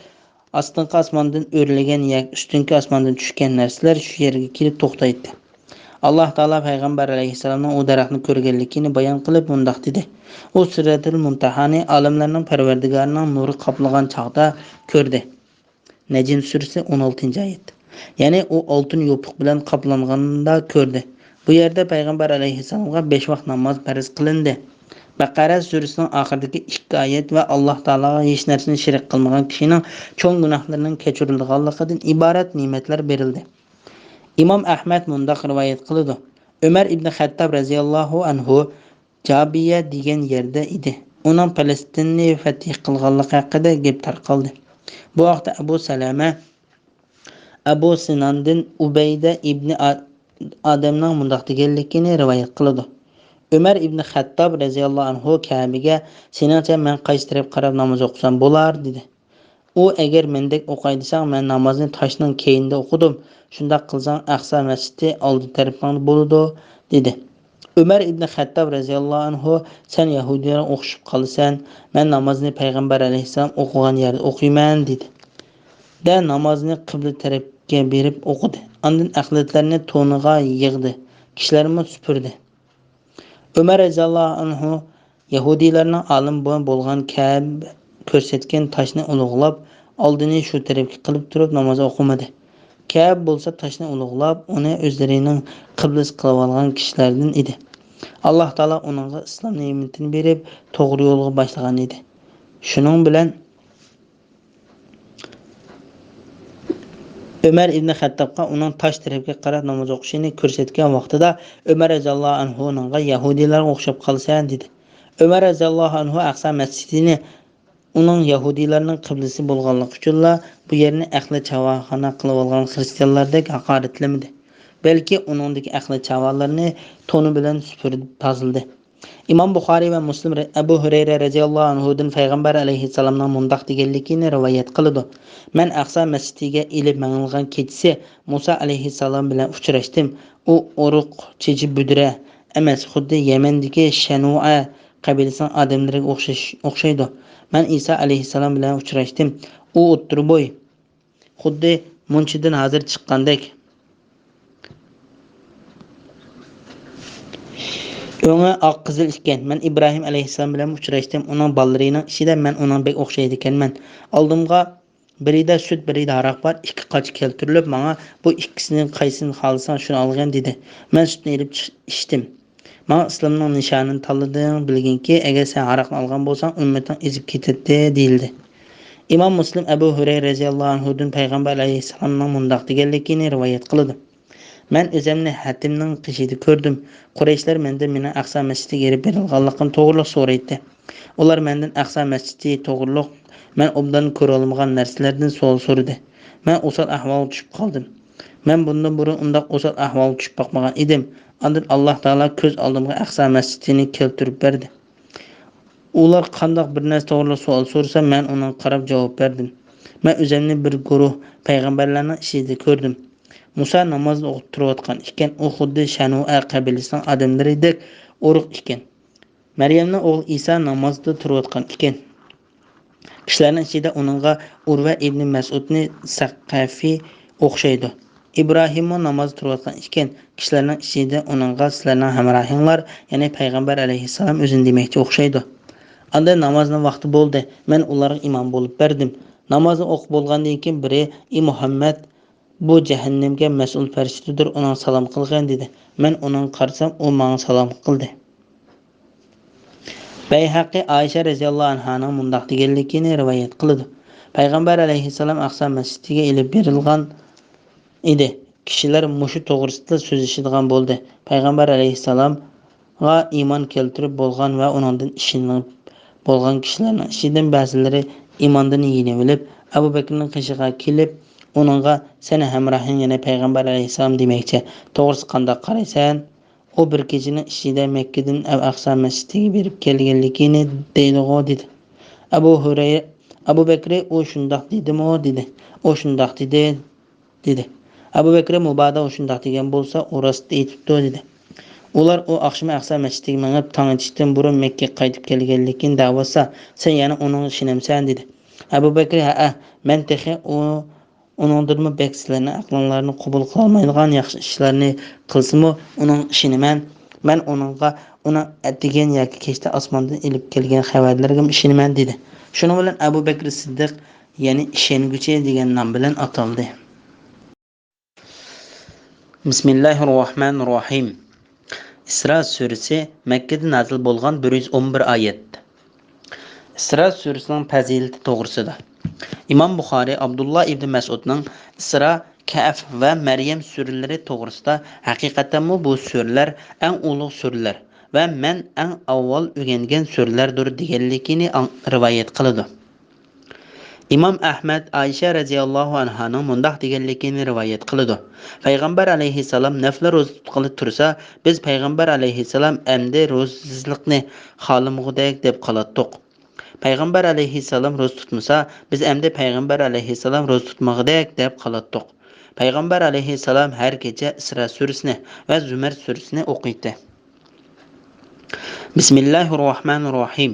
ئاستىنقى ئاسماندىن ئۆرلىگەن ياكى ئۈستۈنكى ئاسماندىن چۈشكەن نەرسىلەر شۇ يەرگە كېلىپ توختايتتى. ئاللاھ تائالا پەيغەمبەر ئەلەيھىسسالامنىڭ ئۇ دەرەخنى كۆرگەنلىكىنى بايان قىلىپ مۇنداق دېدى: ئۇ سىدرەتۇل مۇنتەھانى ئالەملەرنىڭ پەرۋەردىگارىنىڭ نۇرى قاپلىغان چاغدا كۆردى. نەجم سۈرىسى ئون ئالتىنچى ئايەت. يەنى ئۇ ئالتۇن يوپۇق بىلەن قاپلانغاندا كۆردى. بۇ يەردە پەيغەمبەر ئەلەيھىسسالامغا بەش ۋاق ناماز پەرز قىلىندى. بەقەرە سۈرىسىنىڭ ئاخىرىدىكى ئىككى ئايەت ۋە ئاللاھ تائالاغا ھېچ نەرسىنى شېرىك قىلمىغان كىشىنىڭ چوڭ گۇناھلىرىنىڭ كەچۈرۈلىدىغانلىقىدىن ئىبارەت نېمەتلەر بېرىلدى. ئىمام ئەھمەد مۇنداق رىۋايەت قىلىدۇ: ئۆمەر ئىبنى خەتتاب رەزىياللاھۇ ئەنھۇ جابىيە دېگەن يەردە ئىدى. ئۇنىڭ پەلەستىننى فەتھ قىلغانلىقى ھەققىدە گەپ تارقالدى. بۇ ھەقتە ئەبۇ سەلەمە، ئەبۇ سىناندىن ئۇبەيدە ئىبنى ئا-، ئادەمنىڭ مۇنداق دېگەنلىكىنى رىۋايەت قىلىدۇ: ئۆمەر ئىبنى خەتتاب رەزىياللاھۇ ئەنھۇ كەبىگە: سېنىڭچە مەن قايسى تەرەپكە قاراپ ناماز ئوقۇسام بولار؟ دېدى. ئۇ: ئەگەر مەندەك ئوقاي دېسەڭ، مەن نامازنى تاشنىڭ كەينىدە ئوقۇدۇم. شۇنداق قىلساڭ، ئەقسا مەسچىتى ئالدى تەرىپىڭدە بولىدۇ، دېدى. ئۆمەر ئىبنى خەتتاب رەزىياللاھۇ ئەنھۇ: سەن يەھۇدىيلارغا ئوخشىشىپ قالىسەن، مەن نامازنى پەيغەمبەر ئەلەيھىسسالام ئوقۇغان يەردە ئوقۇيمەن، دېدى. دە نامازنى قىبلە تەرەپكە بېرىپ ئوقۇدى. ئاندىن ئەخلەتلەرنى تونىغا يىغدى. كىشىلەرمۇ سۈپۈردى. ئۆمەر رەزىياللاھۇ ئەنھۇ يەھۇدىيلارنىڭ ئالىمى بولغان كەب كۆرسەتكەن تاشنى ئۇلۇغلاپ، ئالدىنى شۇ تەرەپكە قىلىپ تۇرۇپ ناماز ئوقۇمىدى. كەب بولسا تاشنى ئۇلۇغلاپ، ئۇنى ئۆزلىرىنىڭ قىبلىسى قىلىۋالغان كىشىلەردىن ئىدى. ئاللاھ تائالا ئۇنىڭغا ئىسلام نېمىتىنى بېرىپ، توغرا يولغا باشلىغان ئىدى. شۇنىڭ بىلەن ئۆمەر ئىبنى خەتتابقا ئۇنىڭ تاش تەرەپكە قاراپ ناماز ئوقۇشىنى كۆرسەتكەن ۋاقتىدا، ئۆمەر رەزىياللاھۇ ئەنھۇ ئۇنىڭغا يەھۇدىيلارغا ئوخشاپ قالىسەن، دېدى. ئۆمەر رەزىياللاھۇ ئەنھۇ ئەقسا مەسچىتىنى ئۇنىڭ يەھۇدىيلارنىڭ قىبلىسى بولغانلىقى ئۈچۈنلا بۇ يەرنى ئەخلەت چاۋاخانا قىلىۋالغان خىرىستىيانلاردەك ھاقارەتلىمىدى، بەلكى ئۇنىڭدىكى ئەخلەت چاۋالارنى تونى بىلەن سۈپۈرۈپ تازىلىدى. ئىمام بۇخارىي ۋە مۇسلىم رە-، ئەبۇ ھۇرەيرە رەزىياللاھۇ ئەنھۇدىن پەيغەمبەر ئەلەيھىسسالامنىڭ مۇنداق دېگەنلىكىنى رىۋايەت قىلىدۇ: مەن ئەقسا مەسچىتىگە ئېلىپ مېڭىلغان كېچىسى مۇسا ئەلەيھىسسالام بىلەن ئۇچراشتىم. ئۇ ئۇرۇق چېچى بۈدرە ئەمەس، خۇددى يەمەندىكى شەنۇئە قەبىلىسىنىڭ ئادەملىرىگە ئوخشاش، ئوخشايدۇ. مەن ئىسا ئەلەيھىسسالام بىلەن ئۇچراشتىم. ئۇ ئوتتۇرا بوي، خۇددى مۇنچىدىن ھازىر چىققاندەك. ئۆڭى ئاق قىزىل ئىكەن. مەن ئىبراھىم ئەلەيھىسسالام بىلەن ئۇچراشتىم. ئۇنىڭ بالىلىرىنىڭ ئىچىدە مەن ئۇنىڭ بەك ئوخشايدىكەنمەن. ئالدىمغا بىرىدە سۈت، بىرىدە ھاراق بار، ئىككى قاچا كەلتۈرۈلۈپ، ماڭا بۇ ئىككىسىنىڭ قايسىنى خالىساڭ شۇنى ئالغىن دېدى. مەن سۈتنى ئېلىپ چىق-، ئىچتىم. ماڭا ئىسلامنىڭ نىشانىنى تاللىدىڭ، بىلگىنكى، ئەگەر سەن ھاراقنى ئالغان بولساڭ، ئۈممىتىڭ ئېزىپ كېتەتتى، دېيىلدى. ئىمام مۇسلىم ئەبۇ ھۇرەيرە رەزىياللاھۇ ئەنھۇدىن پەيغەمبەر ئەلەيھىسسالامنىڭ مۇنداق دېگەنلىكىنى رىۋايەت قىلىدۇ: مەن ئۆزەمنى ھەتىمنىڭ قېشىدا كۆردۈم. قۇرەيشلەر مەندىن مېنىڭ ئەقسا مەسچىتىگە ئېلىپ بېرىلغانلىقىم توغرىلىق سورايتتى. ئۇلار مەندىن ئەقسا مەسچىتى توغرىلىق مەن ئوبدان كۆرۈۋالمىغان نەرسىلەردىن سوئال سورىدى. مەن ئوسال ئەھۋالغا چۈشۈپ قالدىم. مەن بۇندىن بۇرۇن ئۇنداق ئوسال ئەھۋالغا چۈشۈپ باقمىغان ئىدىم. ئاندىن ئاللاھ تائالا كۆز ئالدىمغا ئەقسا مەسچىتىنى كەلتۈرۈپ بەردى. ئۇلار قانداق بىر نەرسە توغرىلىق سوئال سورىسا، مەن ئۇنىڭغا قاراپ جاۋاب بەردىم. مەن ئۆزۈمنى بىر گۇرۇھ پەيغەمبەرلەرنىڭ ئىچىدە كۆردۈم. مۇسا نامازدا ئوقۇپ تۇرۇۋاتقان ئىكەن. ئۇ خۇددى شەنۇئە قەبىلىسىنىڭ ئادەملىرىدەك ئورۇق ئىكەن. مەريەمنىڭ ئوغلى ئىسا نامازدا تۇرۇۋاتقان ئىكەن. كىشىلەرنىڭ ئىچىدە ئۇنىڭغا ئۇرۋە ئىبنى مەسئۇدنى سەقەفى ئوخشايدۇ. ئىبراھىممۇ نامازدا تۇرۇۋاتقان ئىكەن. كىشىلەرنىڭ ئىچىدە ئۇنىڭغا سىلەرنىڭ ھەمراھىڭلار، يەنى پەيغەمبەر ئەلەيھىسسالام ئۆزىنى دېمەكچى ئوخشايدۇ. ئاندىن نامازنىڭ ۋاقتى بولدى. مەن ئۇلارغا ئىمام بولۇپ بەردىم. نامازنى ئوقۇپ بولغاندىن كېيىن بىرى: ئى مۇھەممەد، بۇ جەھەننەمگە مەسئۇل پەرىشتىدۇر، ئۇنىڭغا سالام قىلغىن، دېدى. مەن ئۇنىڭغا قارىسام، ئۇ ماڭا سالام قىلدى. بەيھەقى ئائىشە رەزىياللاھۇ ئەنھانىڭ مۇنداق دېگەنلىكىنى رىۋايەت قىلىدۇ: پەيغەمبەر ئەلەيھىسسالام ئەقسا مەسچىتىگە ئېلىپ بېرىلغان ئىدى. كىشىلەر مۇشۇ توغرىسىدا سۆزلىشىدىغان بولدى. پەيغەمبەر ئەلەيھىسسالامغا ئىمان كەلتۈرۈپ بولغان ۋە ئۇنىڭدىن ئىشىنىپ بولغان كىشىلەرنىڭ ئىچىدىن بەزىلىرى ئىماندىن يېنىۋېلىپ، ئەبۇ بەكرىنىڭ قېشىغا كېلىپ، ئۇنىڭغا، «سېنىڭ ھەمراھىڭ، يەنى پەيغەمبەر ئەلەيھىسسالام دېمەكچى، توغرىسىغا قانداق قارايسەن؟ ئۇ بىر كېچىنىڭ ئىچىدە مەككىدىن ئەقسا مەسچىتىگە بېرىپ كەلگەنلىكىنى دەيدىغۇ؟» دېدى. ئەبۇ ھۇرەيرە، ئەبۇ بەكرى، «ئۇ شۇنداق دېدىمۇ؟» دېدى. «ئۇ شۇنداق دېدى» دېدى. ئەبۇ بەكرى، «مۇبادا ئۇ شۇنداق دېگەن بولسا، ئۇ راست ئېيتىپتۇ» دېدى. ئۇلار، «ئۇ ئاخشىمى ئەقسا مەسچىتىگە مېڭىپ، تاڭ ئېتىشتىن بۇرۇن مەككىگە قايتىپ كەلگەنلىكىنى دەۋاتسا، سەن يەنە ئۇنىڭغا ئىشىنەمسەن؟» دېدى. ئەبۇ بەكرى، «ھەئە، مەن تېخى ئۇ، ئۇنىڭدىنمۇ بەك سىلەرنىڭ ئەقلىڭلارنى قوبۇل قىلالمايدىغان ياخشى ئىشلارنى قىلسىمۇ، ئۇنىڭغا ئىشىنىمەن. مەن ئۇنىڭغا، ئۇنىڭ ئەتىگەن ياكى كەچتە ئاسماندىن ئېلىپ كەلگەن خەۋەرلىرىگىمۇ ئىشىنىمەن» دېدى. شۇنىڭ بىلەن ئەبۇ بەكرى سىددىق، يەنى ئىشەنگۈچى دېگەن نام بىلەن ئاتالدى. بىسمىللاھىررەھمانىررەھىم. ئىسرا سۈرىسى، مەككىدە نازىل بولغان، بىر يۈز ئون بىر ئايەت. ئىسرا سۈرىسىنىڭ پەزىلىتى توغرىسىدا. ئىمام بۇخارىي ئابدۇللا ئىبنى مەسئۇدنىڭ ئىسرا، كەھف ۋە مەريەم سۈرىلىرى توغرىسىدا، ھەقىقەتەنمۇ بۇ سۈرىلەر ئەڭ ئۇلۇغ سۈرىلەر ۋە مەن ئەڭ ئاۋۋال ئۆگەنگەن سۈرىلەردۇر دېگەنلىكىنى ئاڭ-، رىۋايەت قىلىدۇ. ئىمام ئەھمەد ئائىشە رەزىياللاھۇ ئەنھانىڭ مۇنداق دېگەنلىكىنى رىۋايەت قىلىدۇ. پەيغەمبەر ئەلەيھىسسالام نەپلە روزا تۇتقىلى تۇرسا، بىز پەيغەمبەر ئەلەيھىسسالام ئەمدى روزىسىزلىقنى خالىمىغۇدەك دەپ قالاتتۇق. پەيغەمبەر ئەلەيھىسسالام روزا تۇتمىسا، بىز ئەمدى پەيغەمبەر ئەلەيھىسسالام روزا تۇتمىغۇدەك دەپ قالاتتۇق. پەيغەمبەر ئەلەيھىسسالام ھەر كېچە ئىسرا سۈرىسىنى ۋە زۇمەر سۈرىسىنى ئوقۇيتتى. بىسمىللاھىررەھمانىررەھىم.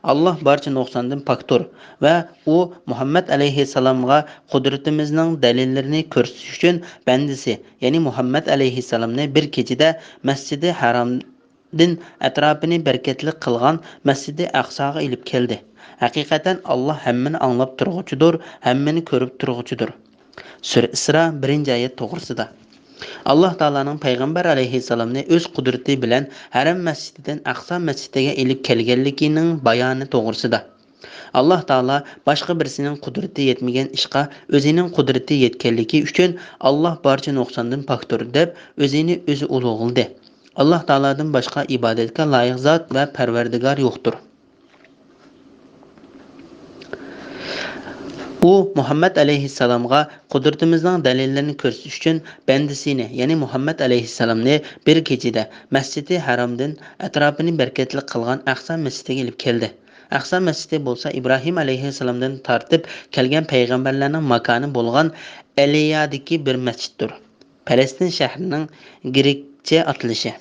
ئاللاھ بارچە نۇقساندىن پاكتۇر ۋە ئۇ مۇھەممەد ئەلەيھىسسالامغا قۇدرىتىمىزنىڭ دەلىللىرىنى كۆرسىتىش ئۈچۈن بەندىسى، يەنى مۇھەممەد ئەلەيھىسسالامنى بىر كېچىدە مەسچىدى ھەرامدىن ئەتراپىنى بەرىكەتلىك قىلغان مەسچىدى ئەقساغا ئېلىپ كەلدى. ھەقىقەتەن ئاللاھ ھەممىنى ئاڭلاپ تۇرغۇچىدۇر، ھەممىنى كۆرۈپ تۇرغۇچىدۇر. سۈرە ئىسرا، بىرىنچى ئايەت توغرىسىدا. ئاللاھ تائالانىڭ پەيغەمبەر ئەلەيھىسسالامنى ئۆز قۇدرىتى بىلەن ھەرەم مەسچىتىدىن ئەقسا مەسچىتىگە ئېلىپ كەلگەنلىكىنىڭ بايانى توغرىسىدا. ئاللاھ تائالا باشقا بىرسىنىڭ قۇدرىتى يەتمىگەن ئىشقا ئۆزىنىڭ قۇدرىتى يەتكەنلىكى ئۈچۈن، «ئاللاھ بارچە نۇقساندىن پاكتۇر» دەپ، ئۆزىنى ئۆزى ئۇلۇغلىدى. ئاللاھ تائالادىن باشقا ئىبادەتكە لايىق زات ۋە پەرۋەردىگار يوقتۇر. ئۇ مۇھەممەد ئەلەيھىسسالامغا قۇدرىتىمىزنىڭ دەلىللىرىنى كۆرسىتىش ئۈچۈن بەندىسىنى، يەنى مۇھەممەد ئەلەيھىسسالامنى بىر كېچىدە مەسچىدى ھەرامدىن ئەتراپىنى بەرىكەتلىك قىلغان ئەقسا مەسچىتىگە ئېلىپ كەلدى. ئەقسا مەسچىتى بولسا ئىبراھىم ئەلەيھىسسالامدىن تارتىپ كەلگەن پەيغەمبەرلەرنىڭ ماكانى بولغان ئەلىيادىكى بىر مەسچىتتۇر. پەلەستىن شەھىرىنىڭ گرېكچە ئاتىلىشى.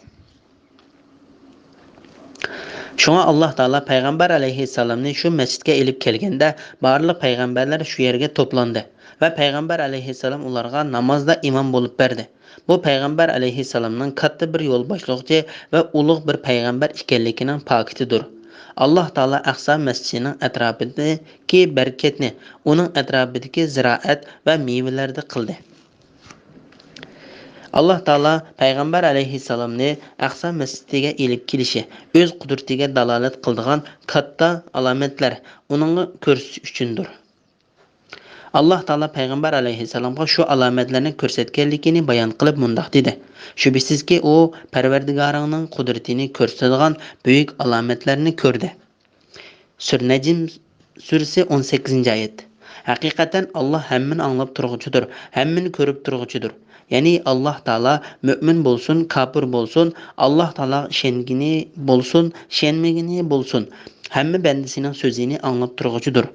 شۇڭا ئاللاھ تائالا پەيغەمبەر ئەلەيھىسسالامنى شۇ مەسچىتكە ئېلىپ كەلگەندە، بارلىق پەيغەمبەرلەر شۇ يەرگە توپلاندى ۋە پەيغەمبەر ئەلەيھىسسالام ئۇلارغا نامازدا ئىمام بولۇپ بەردى. بۇ پەيغەمبەر ئەلەيھىسسالامنىڭ كاتتا بىر يولباشلىغۇچى ۋە ئۇلۇغ بىر پەيغەمبەر ئىكەنلىكىنىڭ پاكىتىدۇر. ئاللاھ تائالا ئەقسا مەسچىتىنىڭ ئەتراپىدىكى بەرىكەتنى ئۇنىڭ ئەتراپىدىكى زىرائەت ۋە مېۋىلەردە قىلدى. ئاللاھ تائالا پەيغەمبەر ئەلەيھىسسالامنى ئەقسا مەسچىتىگە ئېلىپ كېلىشى ئۆز قۇدرىتىگە دالالەت قىلىدىغان كاتتا ئالامەتلەر ئۇنىڭغا كۆرسىتىش ئۈچۈندۇر. ئاللاھ تائالا پەيغەمبەر ئەلەيھىسسالامغا شۇ ئالامەتلەرنى كۆرسەتكەنلىكىنى بايان قىلىپ مۇنداق دېدى: شۈبھىسىزكى، ئۇ پەرۋەردىگارىڭنىڭ قۇدرىتىنى كۆرسىتىدىغان بۈيۈك ئالامەتلەرنى كۆردى. سۈرە نەجم سۈرىسى، ئون سەككىزىنچى ئايەت. ھەقىقەتەن ئاللاھ ھەممىنى ئاڭلاپ تۇرغۇچىدۇر، ھەممىنى كۆرۈپ تۇرغۇچىدۇر. يەنى ئاللاھ تائالا مۆمىن بولسۇن، كاپىر بولسۇن، ئاللاھ تائالاغا ئىشەنگىنى بولسۇن، ئىشەنمىگىنى بولسۇن، ھەممە بەندىسىنىڭ سۆزىنى ئاڭلاپ تۇرغۇچىدۇر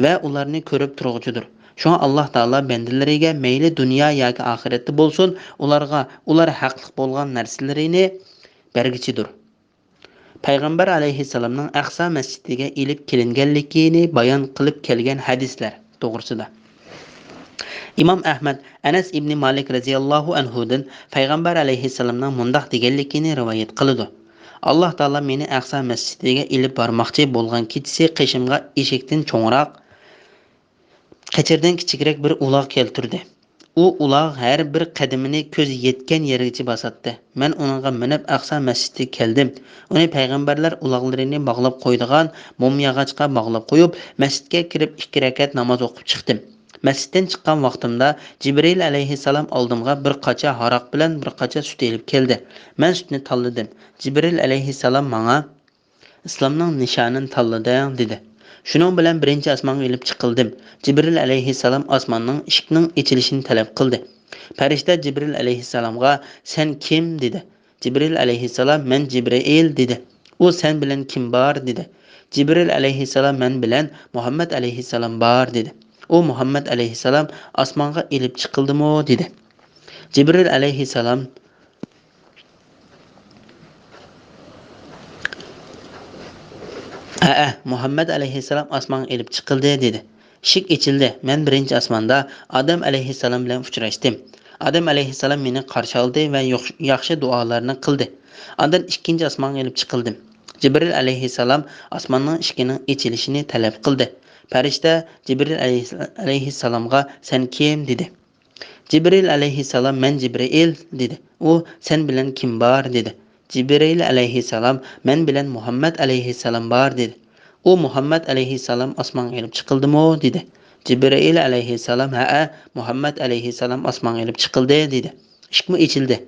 ۋە ئۇلارنى كۆرۈپ تۇرغۇچىدۇر. شۇڭا ئاللاھ تائالا بەندىلىرىگە مەيلى دۇنيا ياكى ئاخىرەتتە بولسۇن، ئۇلارغا ئۇلار ھەقلىق بولغان نەرسىلىرىنى بەرگۈچىدۇر. پەيغەمبەر ئەلەيھىسسالامنىڭ ئەقسا مەسچىتىگە ئېلىپ كېلىنگەنلىكىنى بايان قىلىپ كەلگەن ھەدىسلەر توغرىسىدا. ئىمام ئەھمەد ئەنەس ئىبنى مالىك رەزىياللاھۇ ئەنھۇدىن پەيغەمبەر ئەلەيھىسسالامنىڭ مۇنداق دېگەنلىكىنى رىۋايەت قىلىدۇ: ئاللاھ تائالا مېنى ئەقسا مەسچىتىگە ئېلىپ بارماقچى بولغان كېچىسى قېشىمغا ئېشەكتىن چوڭراق، قېچىردىن كىچىكرەك بىر ئۇلاغ كەلتۈردى. ئۇ ئۇلاغ ھەر بىر قەدىمىنى كۆز يەتكەن يەرگىچە باساتتى. مەن ئۇنىڭغا مىنىپ ئەقسا مەسچىتىگە كەلدىم. ئۇنى پەيغەمبەرلەر ئۇلاغلىرىنى باغلاپ قويىدىغان موم ياغاچقا باغلاپ قويۇپ، مەسچىتكە كىرىپ ئىككى رەكەت ناماز ئوقۇپ چىقتىم. مەسچىتتىن چىققان ۋاقتىمدا جىبرىئىل ئەلەيھىسسالام ئالدىمغا بىر قاچا ھاراق بىلەن بىر قاچا سۈت ئېلىپ كەلدى. مەن سۈتنى تاللىدىم. جىبرىئىل ئەلەيھىسسالام ماڭا، «ئىسلامنىڭ نىشانىنى تاللىدىڭ» دېدى. شۇنىڭ بىلەن بىرىنچى ئاسمانغا ئېلىپ چىقىلدىم. جىبرىئىل ئەلەيھىسسالام ئاسماننىڭ ئىشىكنىڭ ئېچىلىشىنى تەلەپ قىلدى. پەرىشتە جىبرىئىل ئەلەيھىسسالامغا، «سەن كىم؟» دېدى. جىبرىئىل ئەلەيھىسسالام، «مەن جىبرىئىل» دېدى. ئۇ، «سەن بىلەن كىم بار؟» دېدى. جىبرىئىل ئەلەيھىسسالام، «مەن بىلەن مۇھەممەد ئەلەيھىسسالام بار» دېدى. ئۇ، «مۇھەممەد ئەلەيھىسسالام ئاسمانغا ئېلىپ چىقىلدىمۇ؟» دېدى. جىبرىئىل ئەلەيھىسسالام، «ھەئە، مۇھەممەد ئەلەيھىسسالام ئاسمانغا ئېلىپ چىقىلدى» دېدى. ئىشىك ئېچىلدى. مەن بىرىنچى ئاسماندا ئادەم ئەلەيھىسسالام بىلەن ئۇچراشتىم. ئادەم ئەلەيھىسسالام مېنى قارشى ئالدى ۋە يوخ-، ياخشى دۇئالارنى قىلدى. ئاندىن ئىككىنچى ئاسمانغا ئېلىپ چىقىلدىم. جىبرىئىل ئەلەيھىسسالام ئاسماننىڭ ئىشىكىنىڭ ئېچىلىشىنى تەلەپ قىلدى. پەرىشتە جىبرىئىل ئەلەيھىس-، ئەلەيھىسسالامغا، «سەن كىم؟» دېدى. جىبرىئىل ئەلەيھىسسالام، «مەن جىبرىئىل» دېدى. ئۇ، «سەن بىلەن كىم بار؟» دېدى. جىبرىئىل ئەلەيھىسسالام، «مەن بىلەن مۇھەممەد ئەلەيھىسسالام بار» دېدى. ئۇ، «مۇھەممەد ئەلەيھىسسالام ئاسمانغا ئېلىپ چىقىلدىمۇ؟» دېدى. جىبرىئىل ئەلەيھىسسالام، «ھەئە، مۇھەممەد ئەلەيھىسسالام ئاسمانغا ئېلىپ چىقىلدى» دېدى. ئىشىكمۇ ئېچىلدى.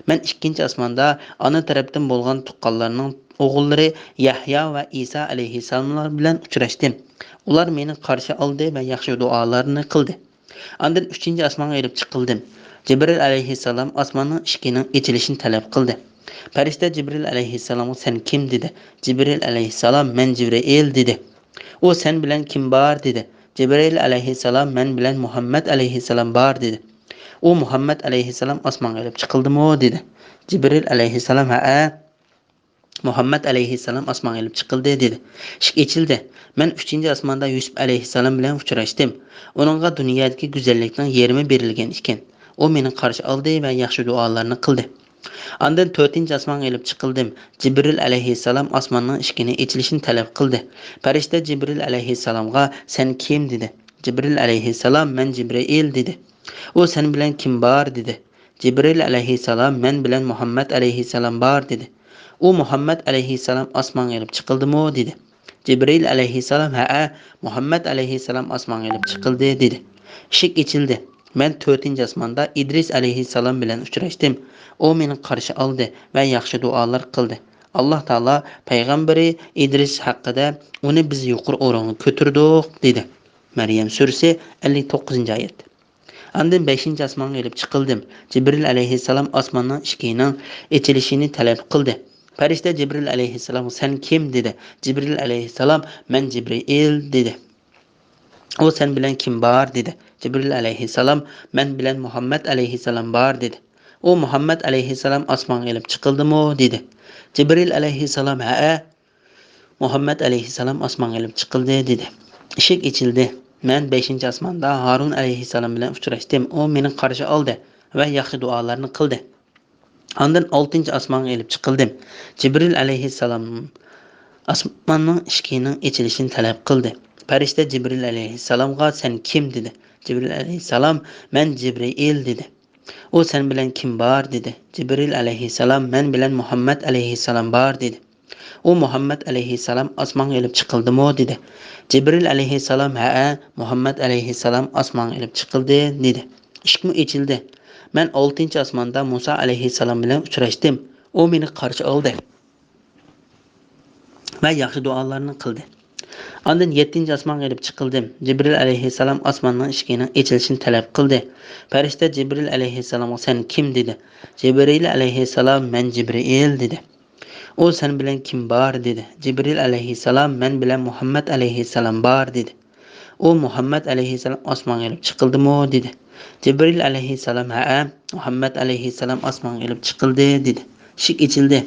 مەن ئىككىنچى ئاسماندا ئانا تەرەپتىن بولغان تۇغقانلارنىڭ ئوغۇللىرى يەھيا ۋە ئىسا ئەلەيھىسسالاملار بىلەن ئۇچراشتىم. ئۇلار مېنى قارشى ئالدى ۋە ياخشى دۇئالارنى قىلدى. ئاندىن ئۈچىنچى ئاسمانغا ئېلىپ چىقىلدىم. جىبرىئىل ئەلەيھىسسالام ئاسماننىڭ ئىشىكىنىڭ ئېچىلىشىنى تەلەپ قىلدى. پەرىشتە جىبرىئىل ئەلەيھىسسالامغا، «سەن كىم؟» دېدى. جىبرىئىل ئەلەيھىسسالام، «مەن جىبرىئىل» دېدى. ئۇ، «سەن بىلەن كىم بار؟» دېدى. جىبرىئىل ئەلەيھىسسالام، «مەن بىلەن مۇھەممەد ئەلەيھىسسالام بار» دېدى. ئۇ، «مۇھەممەد ئەلەيھىسسالام ئاسمانغا ئېلىپ چىقىلدىمۇ؟» دېدى. جىبرىئىل ئەلەيھىسسالام، «ھەئە، مۇھەممەد ئەلەيھىسسالام ئاسمانغا ئېلىپ چىقىلدى» دېدى. ئىشىك ئېچىلدى. مەن ئۈچىنچى ئاسماندا يۈسۈپ ئەلەيھىسسالام بىلەن ئۇچراشتىم. ئۇنىڭغا دۇنيادىكى گۈزەللىكنىڭ يېرىمى بېرىلگەن ئىكەن. ئۇ مېنى قارشى ئالدى ۋە ياخشى دۇئالارنى قىلدى. ئاندىن تۆتىنچى ئاسمانغا ئېلىپ چىقىلدىم. جىبرىئىل ئەلەيھىسسالام ئاسماننىڭ ئىشىكىنى ئېچىلىشىنى تەلەپ قىلدى. پەرىشتە جىبرىئىل ئەلەيھىسسالامغا، «سەن كىم؟» دېدى. جىبرىئىل ئەلەيھىسسالام، «مەن جىبرىئىل» دېدى. ئۇ، «سەن بىلەن كىم بار؟» دېدى. جىبرىئىل ئەلەيھىسسالام، «مەن بىلەن مۇھەممەد ئەلەيھىسسالام بار» دېدى. ئۇ، «مۇھەممەد ئەلەيھىسسالام ئاسمانغا ئېلىپ چىقىلدىمۇ؟» دېدى. جىبرىئىل ئەلەيھىسسالام، «ھەئە، مۇھەممەد ئەلەيھىسسالام ئاسمانغا ئېلىپ چىقىلدى» دېدى. ئىشىك ئېچىلدى. مەن تۆتىنچى ئاسماندا ئىدرىس ئەلەيھىسسالام بىلەن ئۇچراشتىم. ئۇ مېنى قارشى ئالدى ۋە ياخشى دۇئالار قىلدى. ئاللا تائالا پەيغەمبىرى ئىدرىس ھەققىدە، «ئۇنى بىز يۇقىرى ئورۇنغا كۆتۈردۇق» دېدى. مەريەم سۈرىسى، ئەللىك توققۇزىنچى ئايەت. ئاندىن بەشىنچى ئاسمانغا ئېلىپ چىقىلدىم. جىبرىل ئەلەيھىسسالام ئاسماننىڭ ئىشىكىنىڭ ئېچىلىشىنى تەلەپ قىلدى. پەرىشتە جىبرىل ئەلەيھىسسالامغا، «سەن كىم؟» دېدى. جىبرىل ئەلەيھىسسالام، «مەن جىبرىئىل» دېدى. ئۇ، «سەن بىلەن كىم بار؟» دېدى. جىبرىل ئەلەيھىسسالام، «مەن بىلەن مۇھەممەد ئەلەيھىسسالام بار» دېدى. ئۇ، «مۇھەممەد ئەلەيھىسسالام ئاسمانغا ئېلىپ چىقىلدىمۇ؟» دېدى. جىبرىل ئەلەيھىسسالام، «ھەئە، مۇھەممەد ئەلەيھىسسالام ئاسمانغا ئېلىپ چىقىلدى» دېدى. ئىشىك ئېچىلدى. مەن بەشىنچى ئاسماندا ھارۇن ئەلەيھىسسالام بىلەن ئۇچراشتىم. ئۇ مېنى قارشى ئالدى ۋە ياخشى دۇئالارنى قىلدى. ئاندىن ئالتىنچى ئاسمانغا ئېلىپ چىقىلدىم. جىبرىل ئەلەيھىسسالام ئاسماننىڭ ئىشىكىنىڭ ئېچىلىشىنى تەلەپ قىلدى. پەرىشتە جىبرىل ئەلەيھىسسالامغا، «سەن كىم؟» دېدى. جىبرىل ئەلەيھىسسالام، «مەن جىبرىئىل» دېدى. ئۇ، «سەن بىلەن كىم بار؟» دېدى. جىبرىل ئەلەيھىسسالام، «مەن بىلەن مۇھەممەد ئەلەيھىسسالام بار» دېدى. ئۇ، «مۇھەممەد ئەلەيھىسسالام ئاسمانغا ئېلىپ چىقىلدىمۇ؟» دېدى. جىبرىل ئەلەيھىسسالام، «ھەئە، مۇھەممەد ئەلەيھىسسالام ئاسمانغا ئېلىپ چىقىلدى» دېدى. ئىشىكمۇ ئېچىلدى. مەن ئالتىنچى ئاسماندا مۇسا ئەلەيھىسسالام بىلەن ئۇچراشتىم. ئۇ مېنى قارشى ئالدى ۋە ياخشى دۇئالارنى قىلدى. ئاندىن يەتتىنچى ئاسمانغا ئېلىپ چىقىلدىم. جىبرىل ئەلەيھىسسالام ئاسماننىڭ ئىشىكىنىڭ ئېچىلىشىنى تەلەپ قىلدى. پەرىشتە جىبرىل ئەلەيھىسسالامغا، «سەن كىم؟» دېدى. جىبرىل ئەلەيھىسسالام، «مەن جىبرىئىل» دېدى. ئۇ، «سەن بىلەن كىم بار؟» دېدى. جىبرىل ئەلەيھىسسالام، «مەن بىلەن مۇھەممەد ئەلەيھىسسالام بار» دېدى. ئۇ، «مۇھەممەد ئەلەيھىسسالام ئاسمانغا ئېلىپ چىقىلدىمۇ؟» دېدى. جىبرىل ئەلەيھىسسالام، «ھەئە، مۇھەممەد ئەلەيھىسسالام ئاسمانغا ئېلىپ چىقىلدى» دېدى. ئىشىك ئېچىلدى.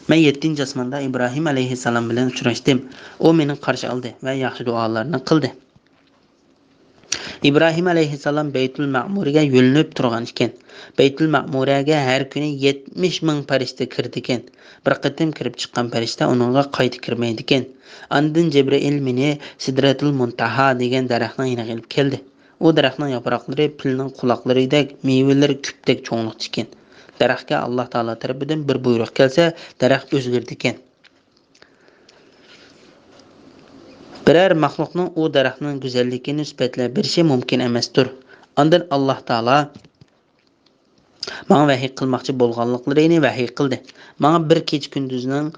مەن يەتتىنچى ئاسماندا ئىبراھىم ئەلەيھىسسالام بىلەن ئۇچراشتىم. ئۇ مېنى قارشى ئالدى ۋە ياخشى دۇئالارنى قىلدى. ئىبراھىم ئەلەيھىسسالام بەيتۇل مەئمۇرگە يۆلىنىپ تۇرغان ئىكەن. بەيتۇل مەئمۇرەگە ھەر كۈنى يەتمىش مىڭ پەرىشتە كىرىدىكەن. بىر قېتىم كىرىپ چىققان پەرىشتە ئۇنىڭغا قايتا كىرمەيدىكەن. ئاندىن جىبرىئىل مېنى سىدرەتۇل مۇنتەھا دېگەن دەرەخنىڭ يېنىغا ئېلىپ كەلدى. ئۇ دەرەخنىڭ ياپراقلىرى پىلنىڭ قۇلاقلىرىدەك، مېۋىلىرى كۈپتەك چوڭلۇقتا ئىكەن. دەرەخكە ئاللا تائالا تەرىپىدىن بىر بۇيرۇق كەلسە، دەرەخ ئۆزگىرىدىكەن. بىرەر مەخلۇقنىڭ ئۇ دەرەخنىڭ گۈزەللىكىنى سۈپەتلەپ بېرىشى مۇمكىن ئەمەستۇر. ئاندىن ئاللاھ تائالا ماڭا ۋەھىي قىلماقچى بولغانلىقلىرىنى ۋەھىي قىلدى. ماڭا بىر كېچە-كۈندۈزنىڭ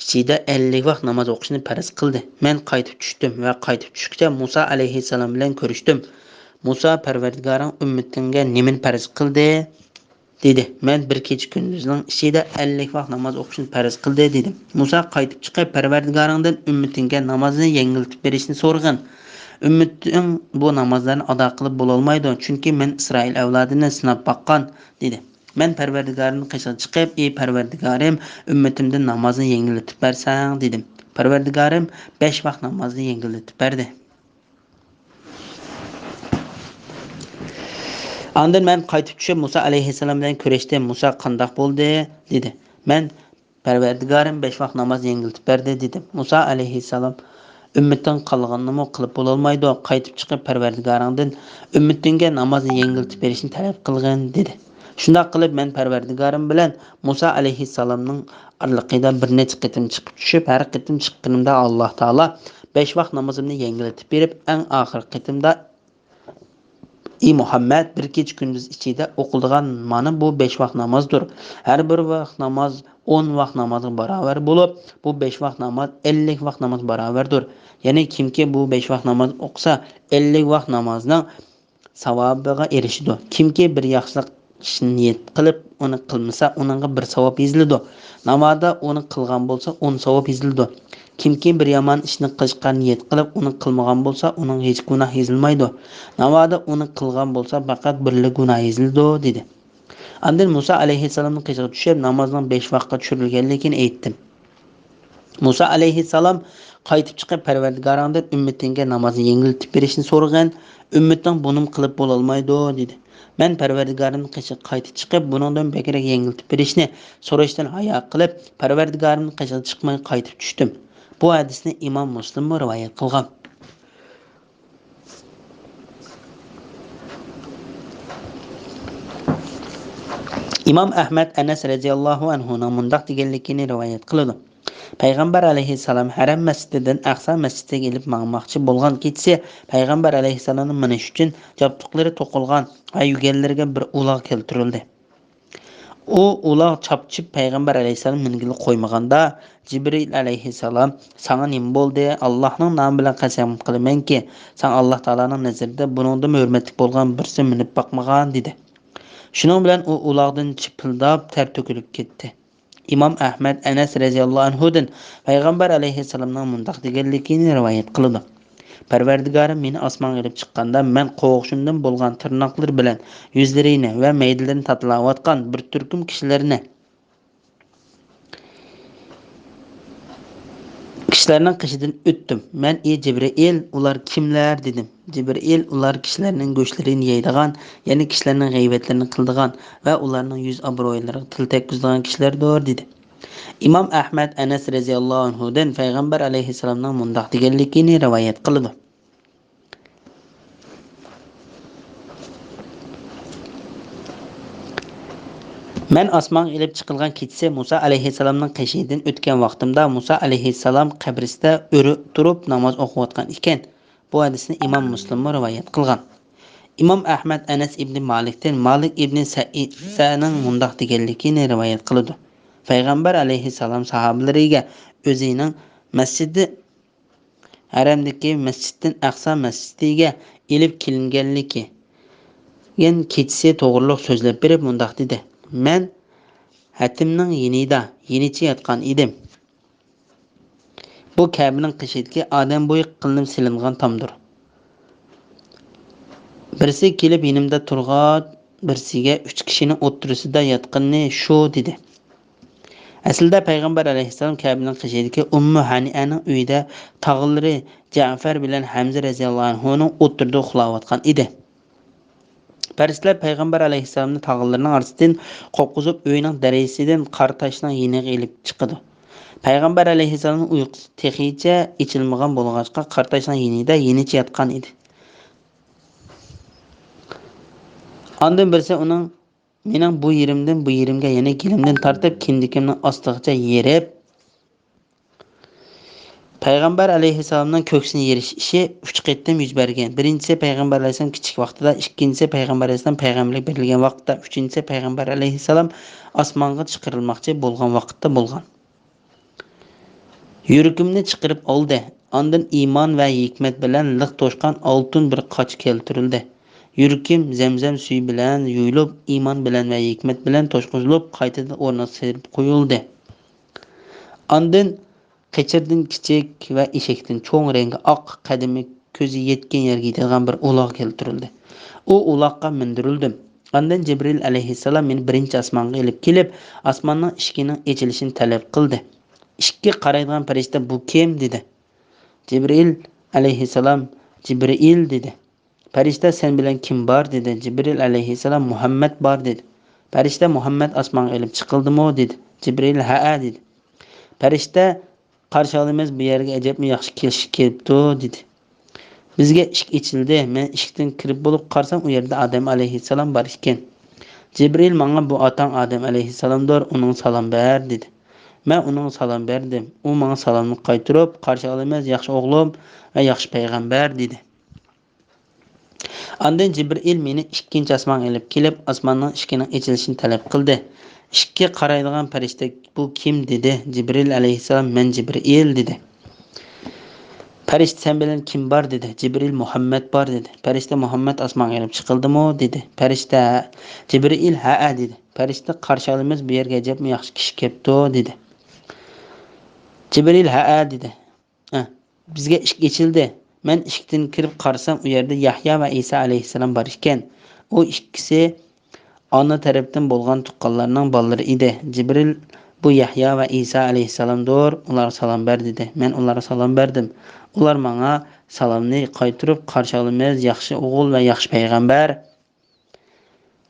ئىچىدە ئەللىك ۋاق ناماز ئوقۇشنى پەرز قىلدى. مەن قايتىپ چۈشتۈم ۋە قايتىپ چۈشكىچە مۇسا ئەلەيھىسسالام بىلەن كۆرۈشتۈم. مۇسا، پەرۋەردىگارىڭ ئۈممىتىڭگە نېمىنى پەرز قىلدى؟ دېدى. مەن بىر كېچە-كۈندۈزنىڭ ئىچىدە ئەللىك ۋاق ناماز ئوقۇشنى پەرز قىلدى، دېدىم. مۇسا قايتىپ چىقىپ، پەرۋەردىگارىڭدىن ئۈممىتىڭگە نامازنى يەڭگىللىتىپ بېرىشنى سورىغىن. ئۈممىتىڭ بۇ نامازلارنى ئادا قىلىپ بولالمايدۇ، چۈنكى مەن ئىسرائىل ئەۋلادىنى سىناپ باققان، دېدى. مەن پەرۋەردىگارىمنىڭ قېشىغا چىقىپ، ئى پەرۋەردىگارىم، ئۈممىتىمدىن نامازنى يەڭگىللىتىپ بەرسەڭ، دېدىم. پەرۋەردىگارىم بەش ۋاق نامازنى يەڭگىللىتىپ بەردى. ئاندىن مەن قايتىپ چۈشۈپ، مۇسا ئەلەيھىسسالام بىلەن كۆرۈشتۈم. مۇسا، قانداق بولدى؟ دېدى. مەن، پەرۋەردىگارىم بەش ۋاق ناماز يەڭگىلتىپ بەردى، دېدىم. مۇسا ئەلەيھىسسالام، ئۈممىتىڭ قالغىنىنىمۇ قىلىپ بولالمايدۇ، قايتىپ چىقىپ پەرۋەردىگارىڭدىن ئۈممىتىڭگە نامازنى يەڭگىلتىپ بېرىشنى تەلەپ قىلغىن، دېدى. شۇنداق قىلىپ مەن پەرۋەردىگارىم بىلەن مۇسا ئەلەيھىسسالامنىڭ ئارىلىقىدا بىر نەچچە قېتىم چىقىپ چۈشۈپ، ھەر قېتىم چىققىنىمدا ئاللاھ تائالا بەش ۋاق نامىزىمنى يەڭگىلتىپ بېرىپ، ئەڭ ئاخىرقى قېتىمدا ئى مۇھەممەد، بىر كېچە-كۈندۈز ئىچىدە ئوقۇلىدىغان مانا بۇ بەش ۋاق نامازدۇر. ھەر بىر ۋاق ناماز ئون ۋاق نامازغا باراۋەر بولۇپ، بۇ بەش ۋاق ناماز ئەللىك ۋاق ناماز باراۋەردۇر. يەنى كىمكى بۇ بەش ۋاق ناماز ئوقۇسا، ئەللىك ۋاق نامازنىڭ ساۋابىغا ئېرىشىدۇ. كىمكى بىر ياخشىلىق ئىشنى نىيەت قىلىپ، ئۇنى قىلمىسا، ئۇنىڭغا بىر ساۋاب يېزىلىدۇ. ناۋادا ئۇنى قىلغان بولسا، ئون ساۋاب يېزىلىدۇ. كىمكى بىر يامان ئىشنى قىلىشقا نىيەت قىلىپ، ئۇنى قىلمىغان بولسا، ئۇنىڭغا ھېچ گۇناھ يېزىلمايدۇ. ناۋادا ئۇنى قىلغان بولسا، پەقەت بىرلا گۇناھ يېزىلىدۇ، دېدى. ئاندىن مۇسا ئەلەيھىسسالامنىڭ قېشىغا چۈشۈپ، نامازنىڭ بەش ۋاققا چۈشۈرۈلگەنلىكىنى ئېيتتىم. مۇسا ئەلەيھىسسالام قايتىپ چىقىپ، پەرۋەردىگارىڭدىن ئۈممىتىڭگە نامازنى يەڭگىلتىپ بېرىشنى سورىغىن، ئۈممىتىڭ بۇنىمۇ قىلىپ بولالمايدۇ، دېدى. مەن پەرۋەردىگارىمنىڭ قېشىغا قايتىپ چىقىپ، بۇنىڭدىن بەكرەك يەڭگىلتىپ بېرىشنى سوراشتىن ھايا قىلىپ، پەرۋەردىگارىمنىڭ قېشىغا چىقماي قايتىپ چۈشتۈم. بۇ ھەدىسنى ئىمام مۇسلىممۇ رىۋايەت قىلغان. ئىمام ئەھمەد ئەنەس رەزىياللاھۇ ئەنھۇنىڭ مۇنداق دېگەنلىكىنى رىۋايەت قىلىدۇ. پەيغەمبەر ئەلەيھىسسالام ھەرەم مەسچىتىدىن ئەقسا مەسچىتىگە ئېلىپ ماڭماقچى بولغان كېچىسى پەيغەمبەر ئەلەيھىسسالامنى مىنىش ئۈچۈن ياپتۇقلىرى توقۇلغان ۋە يۈگەنلىرىگە بىر ئۇلاغ كەلتۈرۈلدى. ئۇ ئۇلاغ چاپچىپ پەيغەمبەر ئەلەيھىسسالام مىنگىلى قويمىغاندا، جىبرىئىل ئەلەيھىسسالام، ساڭا نېمە بولدى؟ ئاللاھنىڭ نامى بىلەن قەسەم قىلىمەنكى، ساڭا ئاللاھ تائالانىڭ نەزىرىدە بۇنىڭدىنمۇ ھۆرمەتلىك بولغان بىرسى مىنىپ باقمىغان، دېدى. شۇنىڭ بىلەن ئۇ ئۇلاغدىن چىپىلداپ تەر تۆكۈلۈپ كەتتى. ئىمام ئەھمەد ئەنەس رەزىياللاھۇ ئەنھۇدىن پەيغەمبەر ئەلەيھىسسالامنىڭ مۇنداق دېگەنلىكىنى رىۋايەت قىلىدۇ. پەرۋەردىگارىم مېنى ئاسمانغا ئېلىپ چىققاندا، مەن قوغۇشۇمدىن بولغان تىرناقلىرى بىلەن يۈزلىرىنى ۋە مەيدىلىرىنى تاتىلاۋاتقان بىر تۈركۈم كىشىلەرنى كىشىلەرنىڭ قېشىدىن ئۆتتۈم. مەن، ئى جىبرىئىل، ئۇلار كىملەر؟ دېدىم. جىبرىئىل، ئۇلار كىشىلەرنىڭ گۆشلىرىنى يەيدىغان، يەنى كىشىلەرنىڭ غەيۋەتلىرىنى قىلىدىغان ۋە ئۇلارنىڭ يۈز ئابرۇيلىرىغا تىل تەگكۈزىدىغان كىشىلەردۇر، دېدى. ئىمام ئەھمەد ئەنەس رەزىياللاھۇ ئەنھۇدىن پەيغەمبەر ئەلەيھىسسالامنىڭ مۇنداق دېگەنلىكىنى رىۋايەت قىلىدۇ. مەن ئاسمانغا ئېلىپ چىقىلغان كېچىسى مۇسا ئەلەيھىسسالامنىڭ قېشىدىن ئۆتكەن ۋاقتىمدا، مۇسا ئەلەيھىسسالام قەبرىسىدە ئۆرە تۇرۇپ ناماز ئوقۇۋاتقان ئىكەن. بۇ ھەدىسنى ئىمام مۇسلىممۇ رىۋايەت قىلغان. ئىمام ئەھمەد ئەنەس ئىبنى مالىكتىن مالىك ئىبنى سەئىسەنىڭ مۇنداق دېگەنلىكىنى رىۋايەت قىلىدۇ. پەيغەمبەر ئەلەيھىسسالام ساھابىلىرىگە ئۆزىنىڭ مەسچىدى ھەرەمدىكى مەسچىتتىن ئەقسا مەسچىتىگە ئېلىپ كېلىنگەنلىكى، كېچىسى توغرۇلۇق سۆزلەپ بېرىپ مۇنداق دېدى: مەن ھەتىمنىڭ يېنىدا يېنىچە ياتقان ئىدىم. بۇ كەبىنىڭ قېشىدىكى ئادەم بويى قىلىنىپ سېلىنغان تامدۇر. بىرسى كېلىپ يېنىمدا تۇرغان بىرسىگە ئۈچ كىشىنىڭ ئوتتۇرىسىدا ياتقىنى شۇ دېدى. ئەسلىدە پەيغەمبەر ئەلەيھىسسالام كەبىنىڭ قېشىدىكى ئۇممۇ ھانىئەنىڭ ئۆيىدە تاغىلىرى جەئفەر بىلەن ھەمزە رەزىياللاھۇ ئەنھۇنىڭ ئوتتۇرىدا ئۇخلاۋاتقان ئىدى. پەرىشتىلەر پەيغەمبەر ئەلەيھىسسالامنى تاغىلىرىنىڭ ئارىسىدىن قوپقۇزۇپ، ئۆينىڭ دەرىزىسىدىن قارا تاشنىڭ يېنىغا ئېلىپ چىقىدۇ. پەيغەمبەر ئەلەيھىسسالامنىڭ ئۇيقۇسى تېخىچە ئېچىلمىغان بولغاچقا، قارا تاشنىڭ يېنىدا يېنىچە ياتقان ئىدى. ئاندىن بىرسى ئۇنىڭ، مېنىڭ بۇ يېرىمدىن بۇ يېرىمگە، يەنى گېلىمدىن تارتىپ كىندىكىمنىڭ ئاستىغىچە يېرىپ، پەيغەمبەر ئەلەيھىسسالامنىڭ كۆكسىنى يېرىش ئىشى ئۈچ قېتىم يۈز بەرگەن. بىرىنچىسى پەيغەمبەر ئەلەيھىسسالام كىچىك ۋاقتىدا، ئىككىنچىسى پەيغەمبەر ئەلەيھىسسالام پەيغەمبەرلىك بېرىلگەن ۋاقىتتا، ئۈچىنچىسى پەيغەمبەر ئەلەيھىسسالام ئاسمانغا چىقىرىلماقچى بولغان ۋاقىتتا بولغان. يۈرىكىمنى چىقىرىپ ئالدى. ئاندىن ئىمان ۋە ھېكمەت بىلەن لىق توشقان ئالتۇن بىر قاچا كەلتۈرۈلدى. يۈرىكىم زەمزەم سۈيى بىلەن يۇيۇلۇپ، ئىمان بىلەن ۋە ھېكمەت بىلەن توشقۇزۇلۇپ، قايتىدىن ئورنىغا سېلىپ قويۇلدى. ئاندىن قېچىردىن كىچىك ۋە ئېشەكتىن چوڭ، رەڭگى ئاق، قەدىمى كۆزى يەتكەن يەرگە يېتىدىغان بىر ئۇلاغ كەلتۈرۈلدى. ئۇ ئۇلاغقا مىندۈرۈلدۈم. ئاندىن جىبرىئىل ئەلەيھىسسالام مېنى بىرىنچى ئاسمانغا ئېلىپ كېلىپ، ئاسماننىڭ ئىشىكىنىڭ ئېچىلىشىنى تەلەپ قىلدى. ئىشىككە قارايدىغان پەرىشتە: «بۇ كىم؟» دېدى. جىبرىئىل ئەلەيھىسسالام: «جىبرىئىل» دېدى. پەرىشتە: «سەن بىلەن كىم بار؟» دېدى. جىبرىئىل ئەلەيھىسسالام: «مۇھەممەد بار» دېدى. پەرىشتە: «مۇھەممەد ئاسمانغا ئېلىپ چىقىلدىمۇ؟» دېدى. جىبرىئىل: «ھەئە» دېدى. پەرىشتە: «قارشى ئالىمىز، بۇ يەرگە ئەجەبمۇ ياخشى كىشى كېلىپتۇ» دېدى. بىزگە ئىشىك ئېچىلدى. مەن ئىشىكتىن كىرىپ بولۇپ قارىسام، ئۇ يەردە ئادەم ئەلەيھىسسالام بار ئىكەن. جىبرىئىل ماڭا: «بۇ ئاتاڭ ئادەم ئەلەيھىسسالامدۇر، ئۇنىڭغا سالام بەر» دېدى. مەن ئۇنىڭغا سالام بەردىم. ئۇ ماڭا سالامنى قايتۇرۇپ: «قارشى ئالىمىز، ياخشى ئوغلۇم ۋە ياخشى پەيغەمبەر» دېدى. ئاندىن جىبرىئىل مېنى ئىككىنچى ئاسمانغا ئېلىپ كېلىپ، ئاسماننىڭ ئىشىكىنىڭ ئېچىلىشىنى تەلەپ قىلدى. ئىشىككە قارايدىغان پەرىشتە: «بۇ كىم؟» دېدى. جىبرىئىل ئەلەيھىسسالام: «مەن جىبرىئىل» دېدى. پەرىشتە: «سەن بىلەن كىم بار؟» دېدى. جىبرىئىل: «مۇھەممەد بار» دېدى. پەرىشتە: «مۇھەممەد ئاسمانغا ئېلىپ چىقىلدىمۇ؟» دېدى. پەرىشتە: جىبرىئىل: «ھەئە» دېدى. پەرىشتە: «قارشى ئالىمىز، بۇ يەرگە ئەجەبمۇ ياخشى كىشى كەپتۇ» دېدى. جىبرىئىل: «ھەئە» دېدى. ئە، بىزگە ئىشىك ئېچىلدى. مەن ئىشىكتىن كىرىپ قارىسام، ئۇ يەردە يەھيا ۋە ئىسا ئەلەيھىسسالام بار ئىكەن. ئۇ ئىككىسى ئانا تەرەپتىن بولغان تۇغقانلارنىڭ بالىلىرى ئىدى. جىبرىل: «بۇ يەھيا ۋە ئىسا ئەلەيھىسسالامدۇر، ئۇلارغا سالام بەر» دېدى. مەن ئۇلارغا سالام بەردىم. ئۇلار ماڭا سالامنى قايتۇرۇپ: «قارشى ئالىمىز، ياخشى ئوغۇل ۋە ياخشى پەيغەمبەر»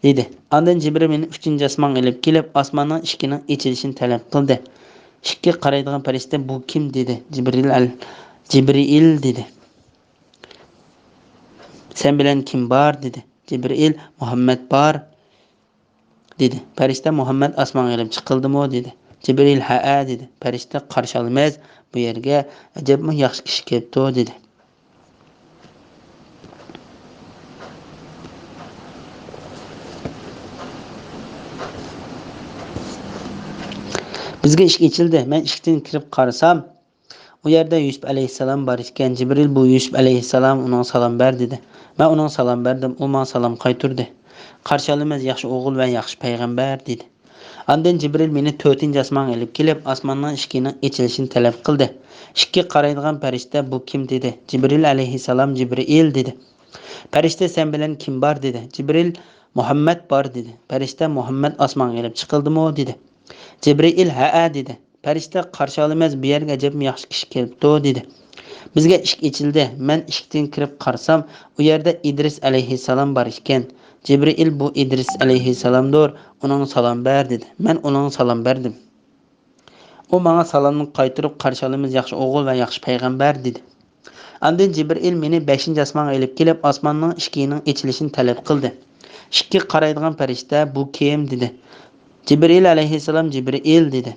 دېدى. ئاندىن جىبرىل مېنى ئۈچىنچى ئاسمانغا ئېلىپ كېلىپ، ئاسماننىڭ ئىشىكىنىڭ ئېچىلىشىنى تەلەپ قىلدى. ئىشىككە قارايدىغان پەرىشتە: «بۇ كىم؟» دېدى. جىبرىل ئەل-، جىبرىئىل دېدى. «سەن بىلەن كىم بار؟» دېدى. جىبرىئىل: «مۇھەممەد بار» دېدى. پەرىشتە: «مۇھەممەد ئاسمانغا ئېلىپ چىقىلدىمۇ؟» دېدى. جىبرىئىل: «ھەئە» دېدى. پەرىشتە: «قارشى ئالىمىز، بۇ يەرگە ئەجەبمۇ ياخشى كىشى كېلىپتۇ» دېدى. بىزگە ئىشىك ئېچىلدى. مەن ئىشىكتىن كىرىپ قارىسام، ئۇ يەردە يۈسۈپ ئەلەيھىسسالام بار ئىكەن. جىبرىل: «بۇ يۈسۈپ ئەلەيھىسسالام، ئۇنىڭغا سالام بەر» دېدى. مەن ئۇنىڭغا سالام بەردىم. ئۇ ماڭا سالام قايتۇردى. «قارشى ئالىمىز، ياخشى ئوغۇل ۋە ياخشى پەيغەمبەر» دېدى. ئاندىن جىبرىل مېنى تۆتىنچى ئاسمانغا ئېلىپ كېلىپ، ئاسماننىڭ ئىشىكىنىڭ ئېچىلىشىنى تەلەپ قىلدى. ئىشىككە قارايدىغان پەرىشتە: «بۇ كىم؟» دېدى. جىبرىل ئەلەيھىسسالام: «جىبرىئىل» دېدى. پەرىشتە: «سەن بىلەن كىم بار؟» دېدى. جىبرىل: «مۇھەممەد بار» دېدى. پەرىشتە: «مۇھەممەد ئاسمانغا ئېلىپ چىقىلدىمۇ؟» دېدى. جىبرىئىل: «ھەئە» دېدى. پەرىشتە: «قارشى ئالىمىز، بۇ يەرگە ئەجەبمۇ ياخشى كىشى كېلىپتۇ» دېدى. بىزگە ئىشىك ئېچىلدى. مەن ئىشىكتىن كىرىپ قارىسام، ئۇ يەردە ئىدرىس ئەلەيھىسسالام بار ئىكەن. جىبرىئىل: «بۇ ئىدرىس ئەلەيھىسسالامدۇر، ئۇنىڭغا سالام بەر» دېدى. مەن ئۇنىڭغا سالام بەردىم. ئۇ ماڭا سالامنى قايتۇرۇپ: «قارشى ئالىمىز، ياخشى ئوغۇل ۋە ياخشى پەيغەمبەر» دېدى. ئاندىن جىبرىئىل مېنى بەشىنچى ئاسمانغا ئېلىپ كېلىپ، ئاسماننىڭ ئىشىكىنىڭ ئېچىلىشىنى تەلەپ قىلدى. ئىشىككە قارايدىغان پەرىشتە: «بۇ كىم؟» دېدى. جىبرىئىل ئەلەيھىسسالام: «جىبرىئىل» دېدى.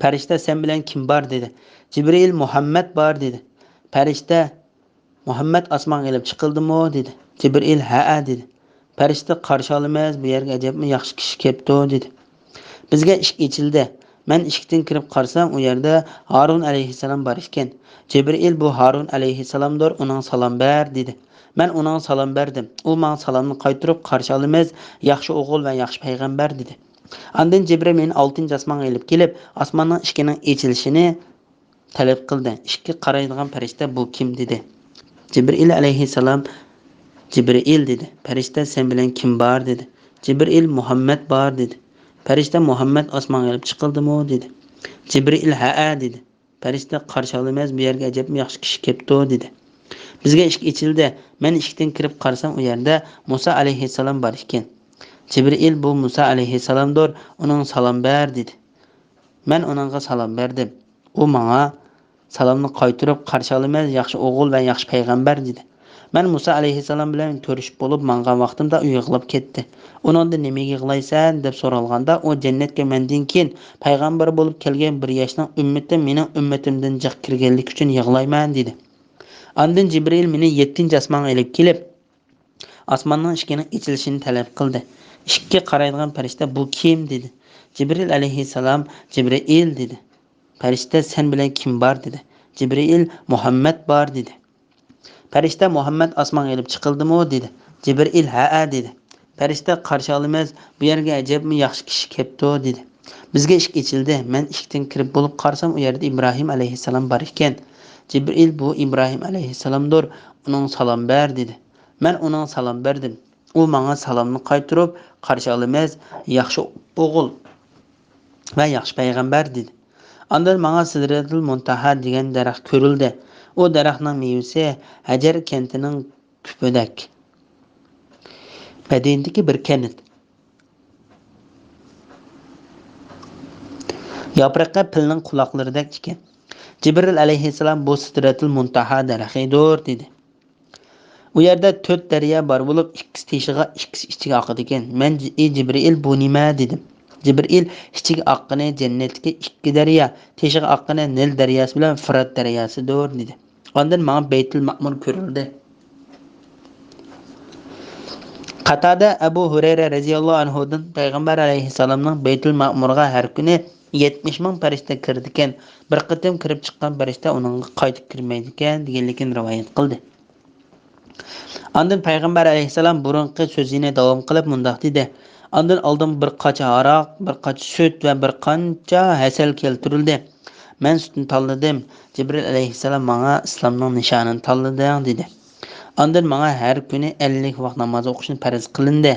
پەرىشتە: «سەن بىلەن كىم بار؟» دېدى. جىبرىئىل: «مۇھەممەد بار» دېدى. پەرىشتە: «مۇھەممەد ئاسمانغا ئېلىپ چىقىلدىمۇ؟» دېدى. جىبرىئىل: «ھەئە» دېدى. پەرىشتە: «قارشى ئالىمىز، بۇ يەرگە ئەجەبمۇ ياخشى كىشى كەپتۇ» دېدى. بىزگە ئىشىك ئېچىلدى. مەن ئىشىكتىن كىرىپ قارىسام، ئۇ يەردە ھارۇن ئەلەيھىسسالام بار ئىكەن. جىبرىئىل: «بۇ ھارۇن ئەلەيھىسسالامدۇر، ئۇنىڭغا سالام بەر» دېدى. مەن ئۇنىڭغا سالام بەردىم. ئۇ ماڭا سالامنى قايتۇرۇپ: «قارشى ئالىمىز، ياخشى ئوغۇل ۋە ياخشى پەيغەمبەر» دېدى. ئاندىن جىبرىئىل مېنى ئالتىنچى ئاسمانغا ئېلىپ كېلىپ، ئاسماننىڭ ئىشىكىنىڭ ئېچىلىشىنى تەلەپ قىلدى. ئىشىككە قارايدىغان پەرىشتە: «بۇ كىم؟» دېدى. جىبرىئىل ئەلەيھىسسالام: «جىبرىئىل» دېدى. پەرىشتە: «سەن بىلەن كىم بار؟» دېدى. جىبرىئىل: «مۇھەممەد بار» دېدى. پەرىشتە: «مۇھەممەد ئاسمانغا ئېلىپ چىقىلدىمۇ؟» دېدى. جىبرىئىل: «ھەئە» دېدى. پەرىشتە: «قارشى ئالىمىز، بۇ يەرگە ئەجەبمۇ ياخشى كىشى كەپتۇ» دېدى. بىزگە ئىشىك ئېچىلدى. مەن ئىشىكتىن كىرىپ قارىسام، ئۇ يەردە مۇسا ئەلەيھىسسالام بار ئىكەن. جىبرىئىل: «بۇ مۇسا ئەلەيھىسسالامدۇر، ئۇنىڭغا سالام بەر» دېدى. مەن ئۇنىڭغا سالام بەردىم. ئۇ ماڭا سالامنى قايتۇرۇپ: «قارشى ئالىمىز، ياخشى ئوغۇل ۋە ياخشى پەيغەمبەر» دېدى. مەن مۇسا ئەلەيھىسسالام بىلەن كۆرۈشۈپ بولۇپ ماڭغان ۋاقتىمدا ئۇ يىغلاپ كەتتى. ئۇنىڭدىن نېمىگە يىغلايسەن دەپ سورالغاندا، ئۇ جەننەتكە مەندىن كېيىن پەيغەمبەر بولۇپ كەلگەن بىر ياشنىڭ ئۈممىتى مېنىڭ ئۈممىتىمدىن جىق كىرگەنلىكى ئۈچۈن يىغلايمەن دېدى. ئاندىن جىبرىئىل مېنى يەتتىنچى ئاسمانغا ئېلىپ كېلىپ، ئاسماننىڭ ئىشىكىنىڭ ئېچىلىشىنى تەلەپ قىلدى. ئىشىككە قارايدىغان پەرىشتە بۇ كىم دېدى. جىبرىئىل ئەلەيھىسسالام جىبرىئىل دېدى. پەرىشتە سەن بىلەن كىم بار دېدى. جىبرىئىل مۇھەممەد بار دېدى. پەرىشتە مۇھەممەد ئاسمانغا ئېلىپ چىقىلدىمۇ دېدى. جىبرىئىل ھەئە دېدى. پەرىشتە قارشى ئالىمىز، بۇ يەرگە ئەجەبمۇ ياخشى كىشى كەپتۇ دېدى. بىزگە ئىشىك ئېچىلدى. مەن ئىشىكتىن كىرىپ بولۇپ قارىسام، ئۇ يەردە ئىبراھىم ئەلەيھىسسالام بار ئىكەن. جىبرىئىل بۇ ئىبراھىم ئەلەيھىسسالامدۇر، ئۇنىڭ سالام بەر دېدى. مەن ئۇنىڭ سالام بەردىم. ئۇ ماڭا سالامنى قايتۇرۇپ، قارشى ئالىمىز، ياخشى ئوغۇل ۋە ياخشى پەيغەمبەر دېدى. ئاندىن ماڭا سىدرەتۇل مۇنتاھا دېگەن دەرەخ كۆرۈلدى. ئۇ دەرەخنىڭ مېۋىسى ھەجەر كەنتىنىڭ كۈپىدەك. مەدىنىدىكى بىر كەنت. ياپرىقى پىلنىڭ قۇلاقلىرىدەك ئىكەن. جىبرىل ئەلەيھىسسالام بۇ سىدرەتۇل مۇنتاھا دەرىخىدۇر دېدى. ئۇ يەردە تۆت دەريا بار بولۇپ، ئىككىسى تېشىغا، ئىككىسى ئىچىگە ئاقىدىكەن. مەن، ئى جىبرىئىل، بۇ نېمە؟ دېدىم. جىبرىئىل، ئىچىگە ئاققىنى جەننەتتىكى ئىككى دەريا، تېشىغا ئاققىنى نىل دەرياسى بىلەن فۇرات دەرياسىدۇر دېدى. ئاندىن ماڭا بەيتۇل مەئمۇر كۆرۈلدى. قاتادە ئەبۇ ھۇرەيرە رەزىياللاھۇ ئەنھۇدىن پەيغەمبەر ئەلەيھىسسالامنىڭ بەيتۇل مەئمۇرغا ھەر كۈنى يەتمىش مىڭ پەرىشتە كىرىدىكەن، بىر قېتىم كىرىپ چىققان پەرىشتە ئۇنىڭغا قايتىپ كىرمەيدىكەن دېگەنلىكىنى رىۋايەت قىلدى. ئاندىن پەيغەمبەر ئەلەيھىسسالام بۇرۇنقى سۆزىنى داۋام قىلىپ مۇنداق دېدى، ئاندىن ئالدىمغا بىر قاچا ھاراق، بىر قاچا سۈت ۋە بىر قانچە ھەسەل كەلتۈرۈلدى. مەن سۈتنى تاللىدىم. جىبرىل ئەلەيھىسسالام ماڭا ئىسلامنىڭ نىشانىنى تاللىدىڭ دېدى. ئاندىن ماڭا ھەر كۈنى ئەللىك ۋاق ناماز ئوقۇشنى پەرز قىلىندى.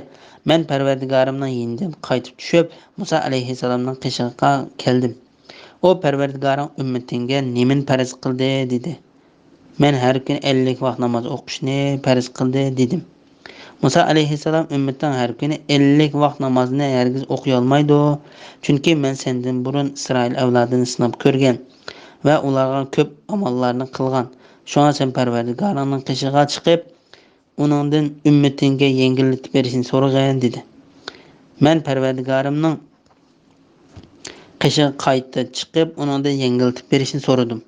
مەن پەرۋەردىگارىمنىڭ يېنىدىن قايتىپ چۈشۈپ، مۇسا ئەلەيھىسسالامنىڭ قېشىغا قا-، كەلدىم. ئۇ پەرۋەردىگارىڭ ئۈممىتىڭگە نېمىنى پەرز قىلدى؟ دېدى. مەن ھەر كۈنى ئەللىك ۋاق ناماز ئوقۇشنى پەرز قىلدى دېدىم. مۇسا ئەلەيھىسسالام ئۈممىتىڭ ھەر كۈنى ئەللىك ۋاق نامازنى ھەرگىز ئوقۇيالمايدۇ. چۈنكى مەن سەندىن بۇرۇن ئىسرائىل ئەۋلادىنى سىناپ كۆرگەن ۋە ئۇلارغا كۆپ ئاماللارنى قىلغان. شۇڭا سەن پەرۋەردىگارىڭنىڭ قېشىغا چىقىپ، ئۇنىڭدىن ئۈممىتىڭگە يەڭگىللىتىپ بېرىشنى سورىغىن دېدى. مەن پەرۋەردىگارىمنىڭ قېشىغا قايتا چىقىپ، ئۇنىڭدىن يەڭگىللىتىپ بېرىشنى سورىدىم.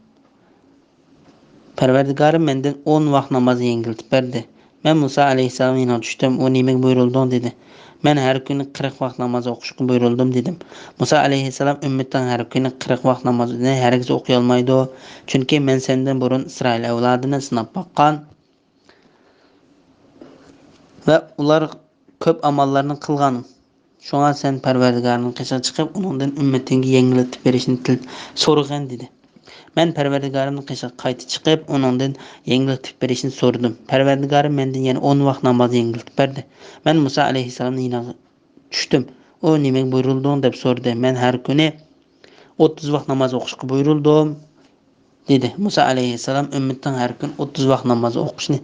پەرۋەردىگارىم مەندىن ئون ۋاق نامازنى يەڭگىلتىپ بەردى. مەن مۇسا ئەلەيھىسسالامنىڭ يېنىغا چۈشتۈم، ئۇ نېمىگە بۇيرۇلدۇڭ دېدى. مەن ھەر كۈنى قىرىق ۋاق ناماز ئوقۇشقا بۇيرۇلدۇم دېدىم. مۇسا ئەلەيھىسسالام ئۈممىتىڭ ھەر كۈنى قىرىق ۋاق نامازنى ھەرگىز ئوقۇيالمايدۇ، چۈنكى مەن سەندىن بۇرۇن ئىسرائىل ئەۋلادىنى سىناپ باققان ۋە ئۇلار كۆپ ئاماللارنى قىلغان. شۇڭا سەن پەرۋەردىگارىڭنىڭ قېشىغا چىقىپ، ئۇنىڭدىن ئۈممىتىڭگە يەڭگىللىتىپ بېرىشنى تىل-، سورىغىن دېدى. مەن پەرۋەردىگارىمنىڭ قېشىغا قايتا چىقىپ، ئۇنىڭدىن يەڭگىللىتىپ بېرىشنى سورىدىم. پەرۋەردىگارىم مەندىن يەنە ئون ۋاق نامازنى يەڭگىللىتىپ بەردى. مەن مۇسا ئەلەيھىسسالامنىڭ يېنىغا چۈشتۈم. ئۇ نېمىگە بۇيرۇلدۇڭ دەپ سورىدى. مەن ھەر كۈنى ئوتتۇز ۋاق ناماز ئوقۇشقا بۇيرۇلدۇم دېدى. مۇسا ئەلەيھىسسالام ئۈممىتىڭ ھەر كۈنى ئوتتۇز ۋاق ناماز ئوقۇشنى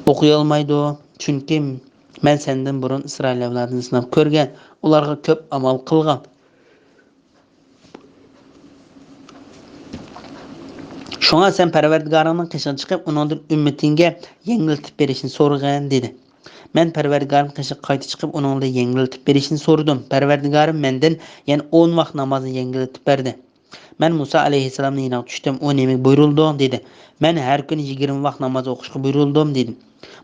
ئوقۇيالمايدۇ، چۈنكى مەن سەندىن بۇرۇن ئىسرائىل ئەۋلادىنى سىناپ كۆرگەن، ئۇلارغا كۆپ ئامال قىلغان. شۇڭا سەن پەرۋەردىگارىڭنىڭ قېشىغا چىقىپ، ئۇنىڭدىن ئۈممىتىڭگە يەڭگىلتىپ بېرىشنى سورىغىن دېدى. مەن پەرۋەردىگارىمنىڭ قېشىغا قايتا چىقىپ، ئۇنىڭدىن يەڭگىلتىپ بېرىشنى سورىدىم. پەرۋەردىگارىم مەندىن يەنە ئون ۋاق نامازنى يەڭگىلتىپ بەردى. مەن مۇسا ئەلەيھىسسالامنىڭ يېنىغا چۈشتۈم. ئۇ نېمىگە بۇيرۇلدۇڭ دېدى. مەن ھەر كۈنى يىگىرمە ۋاق ناماز ئوقۇشقا بۇيرۇلدۇم دېدى.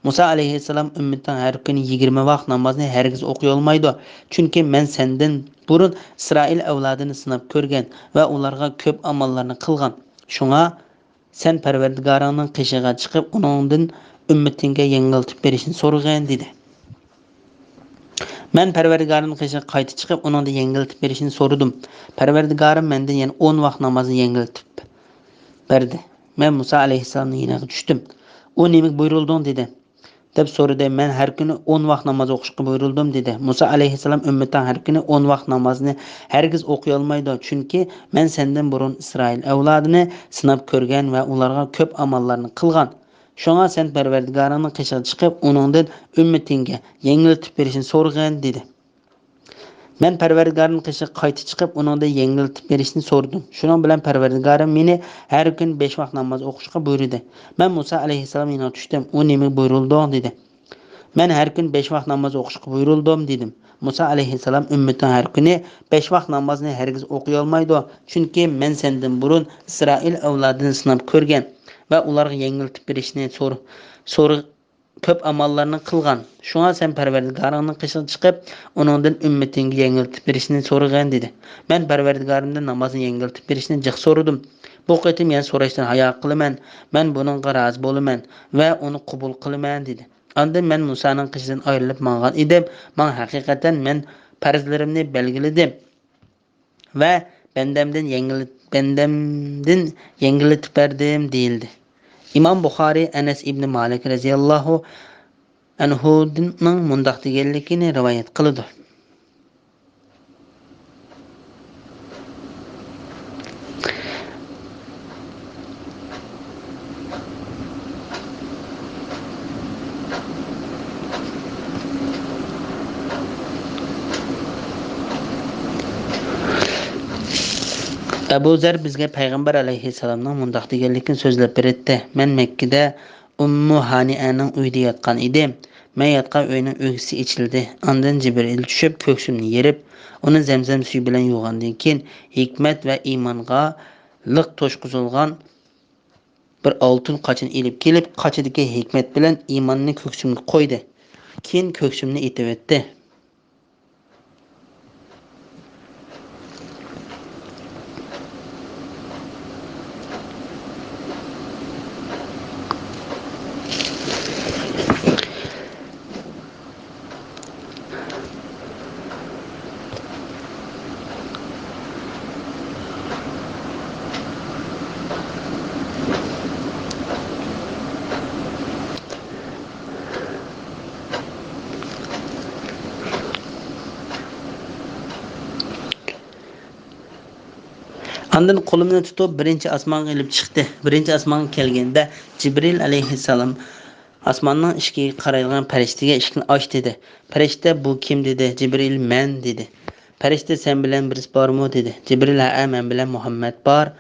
مۇسا ئەلەيھىسسالام ئۈممىتىڭ ھەر كۈنى يىگىرمە ۋاق نامازنى ھەرگىز ئوقۇيالمايدۇ. چۈنكى مەن سەندىن بۇرۇن ئىسرائىل ئەۋلادىنى سىناپ كۆرگەن ۋە ئۇلارغا كۆپ ئاماللارنى قىلغان. شۇڭا سەن پەرۋەردىگارىڭنىڭ قېشىغا چىقىپ، ئۇنىڭدىن ئۈممىتىڭگە يەڭگىلتىپ بېرىشنى سورىغىن دېدى. مەن پەرۋەردىگارىمنىڭ قېشىغا قايتا چىقىپ، ئۇنىڭدىن يەڭگىلتىپ بېرىشنى سورىدىم. پەرۋەردىگارىم مەندىن يەنە ئون ۋاق نامازنى يەڭگىلتىپ بەردى. مەن مۇسا ئەلەيھىسسالامنىڭ يېنىغا چۈشتۈم. ئۇ نېمىگە بۇيرۇلدۇڭ دېدى، دەپ سورىدى. مەن ھەر كۈنى ئون ۋاق ناماز ئوقۇشقا بۇيرۇلدۇم دېدى. مۇسا ئەلەيھىسسالام ئۈممىتىڭ ھەر كۈنى ئون ۋاق نامازنى ھەرگىز ئوقۇيالمايدۇ، چۈنكى مەن سەندىن بۇرۇن ئىسرائىل ئەۋلادىنى سىناپ كۆرگەن ۋە ئۇلارغا كۆپ ئاماللارنى قىلغان. شۇڭا سەن پەرۋەردىگارىڭنىڭ قېشىغا چىقىپ، ئۇنىڭدىن ئۈممىتىڭگە يەڭگىللىتىپ بېرىشنى سورىغىن دېدى. مەن پەرۋەردىگارىمنىڭ قېشىغا قايتا چىقىپ، ئۇنىڭدىن يەڭگىللىتىپ بېرىشنى سورىدىم. شۇنىڭ بىلەن پەرۋەردىگارىم مېنى ھەر كۈنى بەش ۋاق ناماز ئوقۇشقا بۇيرۇدى. مەن مۇسا ئەلەيھىسسالام يېنىغا چۈشتۈم. ئۇ نېمىگە بۇيرۇلدۇڭ؟ دېدى. مەن ھەر كۈنى بەش ۋاق ناماز ئوقۇشقا بۇيرۇلدۇم، دېدىم. مۇسا ئەلەيھىسسالام، ئۈممىتىڭ ھەر كۈنى بەش ۋاق نامازنى ھەرگىز ئوقۇيالمايدۇ، چۈنكى مەن سەندىن بۇرۇن ئىسرائىل ئەۋلادىنى سىناپ كۆرگەن ۋە ئۇلارغا يەڭگىلتىپ بېرىشنى سور-، سور-، كۆپ ئاماللارنى قىلغان. شۇڭا سەن پەرۋەردىگارىڭنىڭ قېشىغا چىقىپ، ئۇنىڭدىن ئۈممىتىڭگە يەڭگىلتىپ بېرىشنى سورىغىن، دېدى. مەن پەرۋەردىگارىمدىن نامازنى يەڭگىلتىپ بېرىشنى جىق سورىدىم. بۇ قېتىم يەنە سوراشتىن ھايا قىلىمەن. مەن بۇنىڭغا رازى بولىمەن ۋە ئۇنى قوبۇل قىلىمەن، دېدى. ئاندىن مەن مۇسانىڭ قېشىدىن ئايرىلىپ ماڭغان ئىدىم. ماڭا ھەقىقەتەن مەن پەرزلىرىمنى بەلگىلىدىم ۋە بەندەمدىن يەڭگىل-، بەندەمدىن يەڭگىللىتىپ بەردىم، دېيىلدى. ئىمام بۇخارىي ئەنەس ئىبنى مالىك رەزىياللاھۇ ئەنھۇدىننىڭ مۇنداق دېگەنلىكىنى رىۋايەت قىلىدۇ. ئەبۇ زەر بىزگە پەيغەمبەر ئەلەيھىسسالامنىڭ مۇنداق دېگەنلىكىنى سۆزلەپ بېرەتتى: مەن مەككىدە ئۇممۇ ھانىئەنىڭ ئۆيىدە ياتقان ئىدىم. مەن ياتقان ئۆينىڭ ئۆگزىسى ئېچىلدى. ئاندىن جىبرىئىل چۈشۈپ، كۆكسۈمنى يېرىپ، ئۇنى زەمزەم سۈيى بىلەن يۇغاندىن كېيىن، ھېكمەت ۋە ئىمانغا لىق توشقۇزۇلغان بىر ئالتۇن قاچىنى ئېلىپ كېلىپ، قاچىدىكى ھېكمەت بىلەن ئىماننى كۆكسۈمگە قويدى. كېيىن كۆكسۈمنى ئېتىۋەتتى. ئاندىن قولۇمنى تۇتۇپ، بىرىنچى ئاسمانغا ئېلىپ چىقتى. بىرىنچى ئاسمانغا كەلگەندە، جىبرىئىل ئەلەيھىسسالام ئاسماننىڭ ئىشىكىگە قارايدىغان پەرىشتىگە، ئىشىكنى ئاچ، دېدى. پەرىشتە، بۇ كىم؟ دېدى. جىبرىئىل، مەن، دېدى. پەرىشتە، سەن بىلەن بىرسى بارمۇ؟ دېدى. جىبرىئىل، ھەئە، مەن بىلەن مۇھەممەد بار،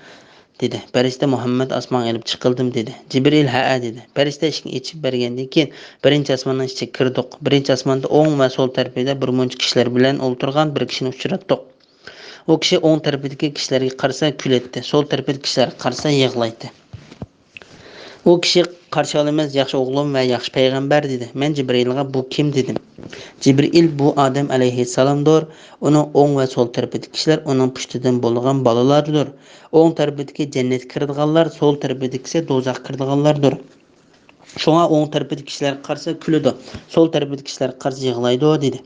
دېدى. پەرىشتە، مۇھەممەد ئاسمانغا ئېلىپ چىقىلدىم، دېدى. جىبرىئىل، ھەئە، دېدى. پەرىشتە ئىشىكنى ئېچىپ بەرگەندىن كېيىن، بىرىنچى ئاسماننىڭ ئىچىگە كىردۇق. بىرىنچى ئاسماندا ئوڭ ۋە سول تەرىپىدە بىر مۇنچە كىشىلەر بىلەن ئولتۇرغان بىر كىشىنى ئۇچراتتۇق. ئۇ كىشى ئوڭ تەرىپىدىكى كىشىلەرگە قارىسا كۈلەتتى، سول تەرىپىدىكى كىشىلەرگە قارىسا يىغلايتتى. ئۇ كىشى، «قارشى ئالىمىز، ياخشى ئوغلۇم ۋە ياخشى پەيغەمبەر» دېدى. مەن جىبرىئىلغا، «بۇ كىم؟» دېدىم. جىبرىئىل، «بۇ ئادەم ئەلەيھىسسالامدۇر. ئۇنىڭ ئوڭ ۋە سول تەرىپىدىكى كىشىلەر ئۇنىڭ پۇشتىدىن بولىدىغان بالىلاردۇر. ئوڭ تەرىپىدىكى جەننەتكە كىرىدىغانلار، سول تەرىپىدىكىسى دوزاخقا كىرىدىغانلاردۇر. شۇڭا ئوڭ تەرىپىدىكى كىشىلەرگە قارىسا كۈلىدۇ، سول تەرىپىدىكى كىشىلەرگە قارىسا يىغلايدۇ» دېدى.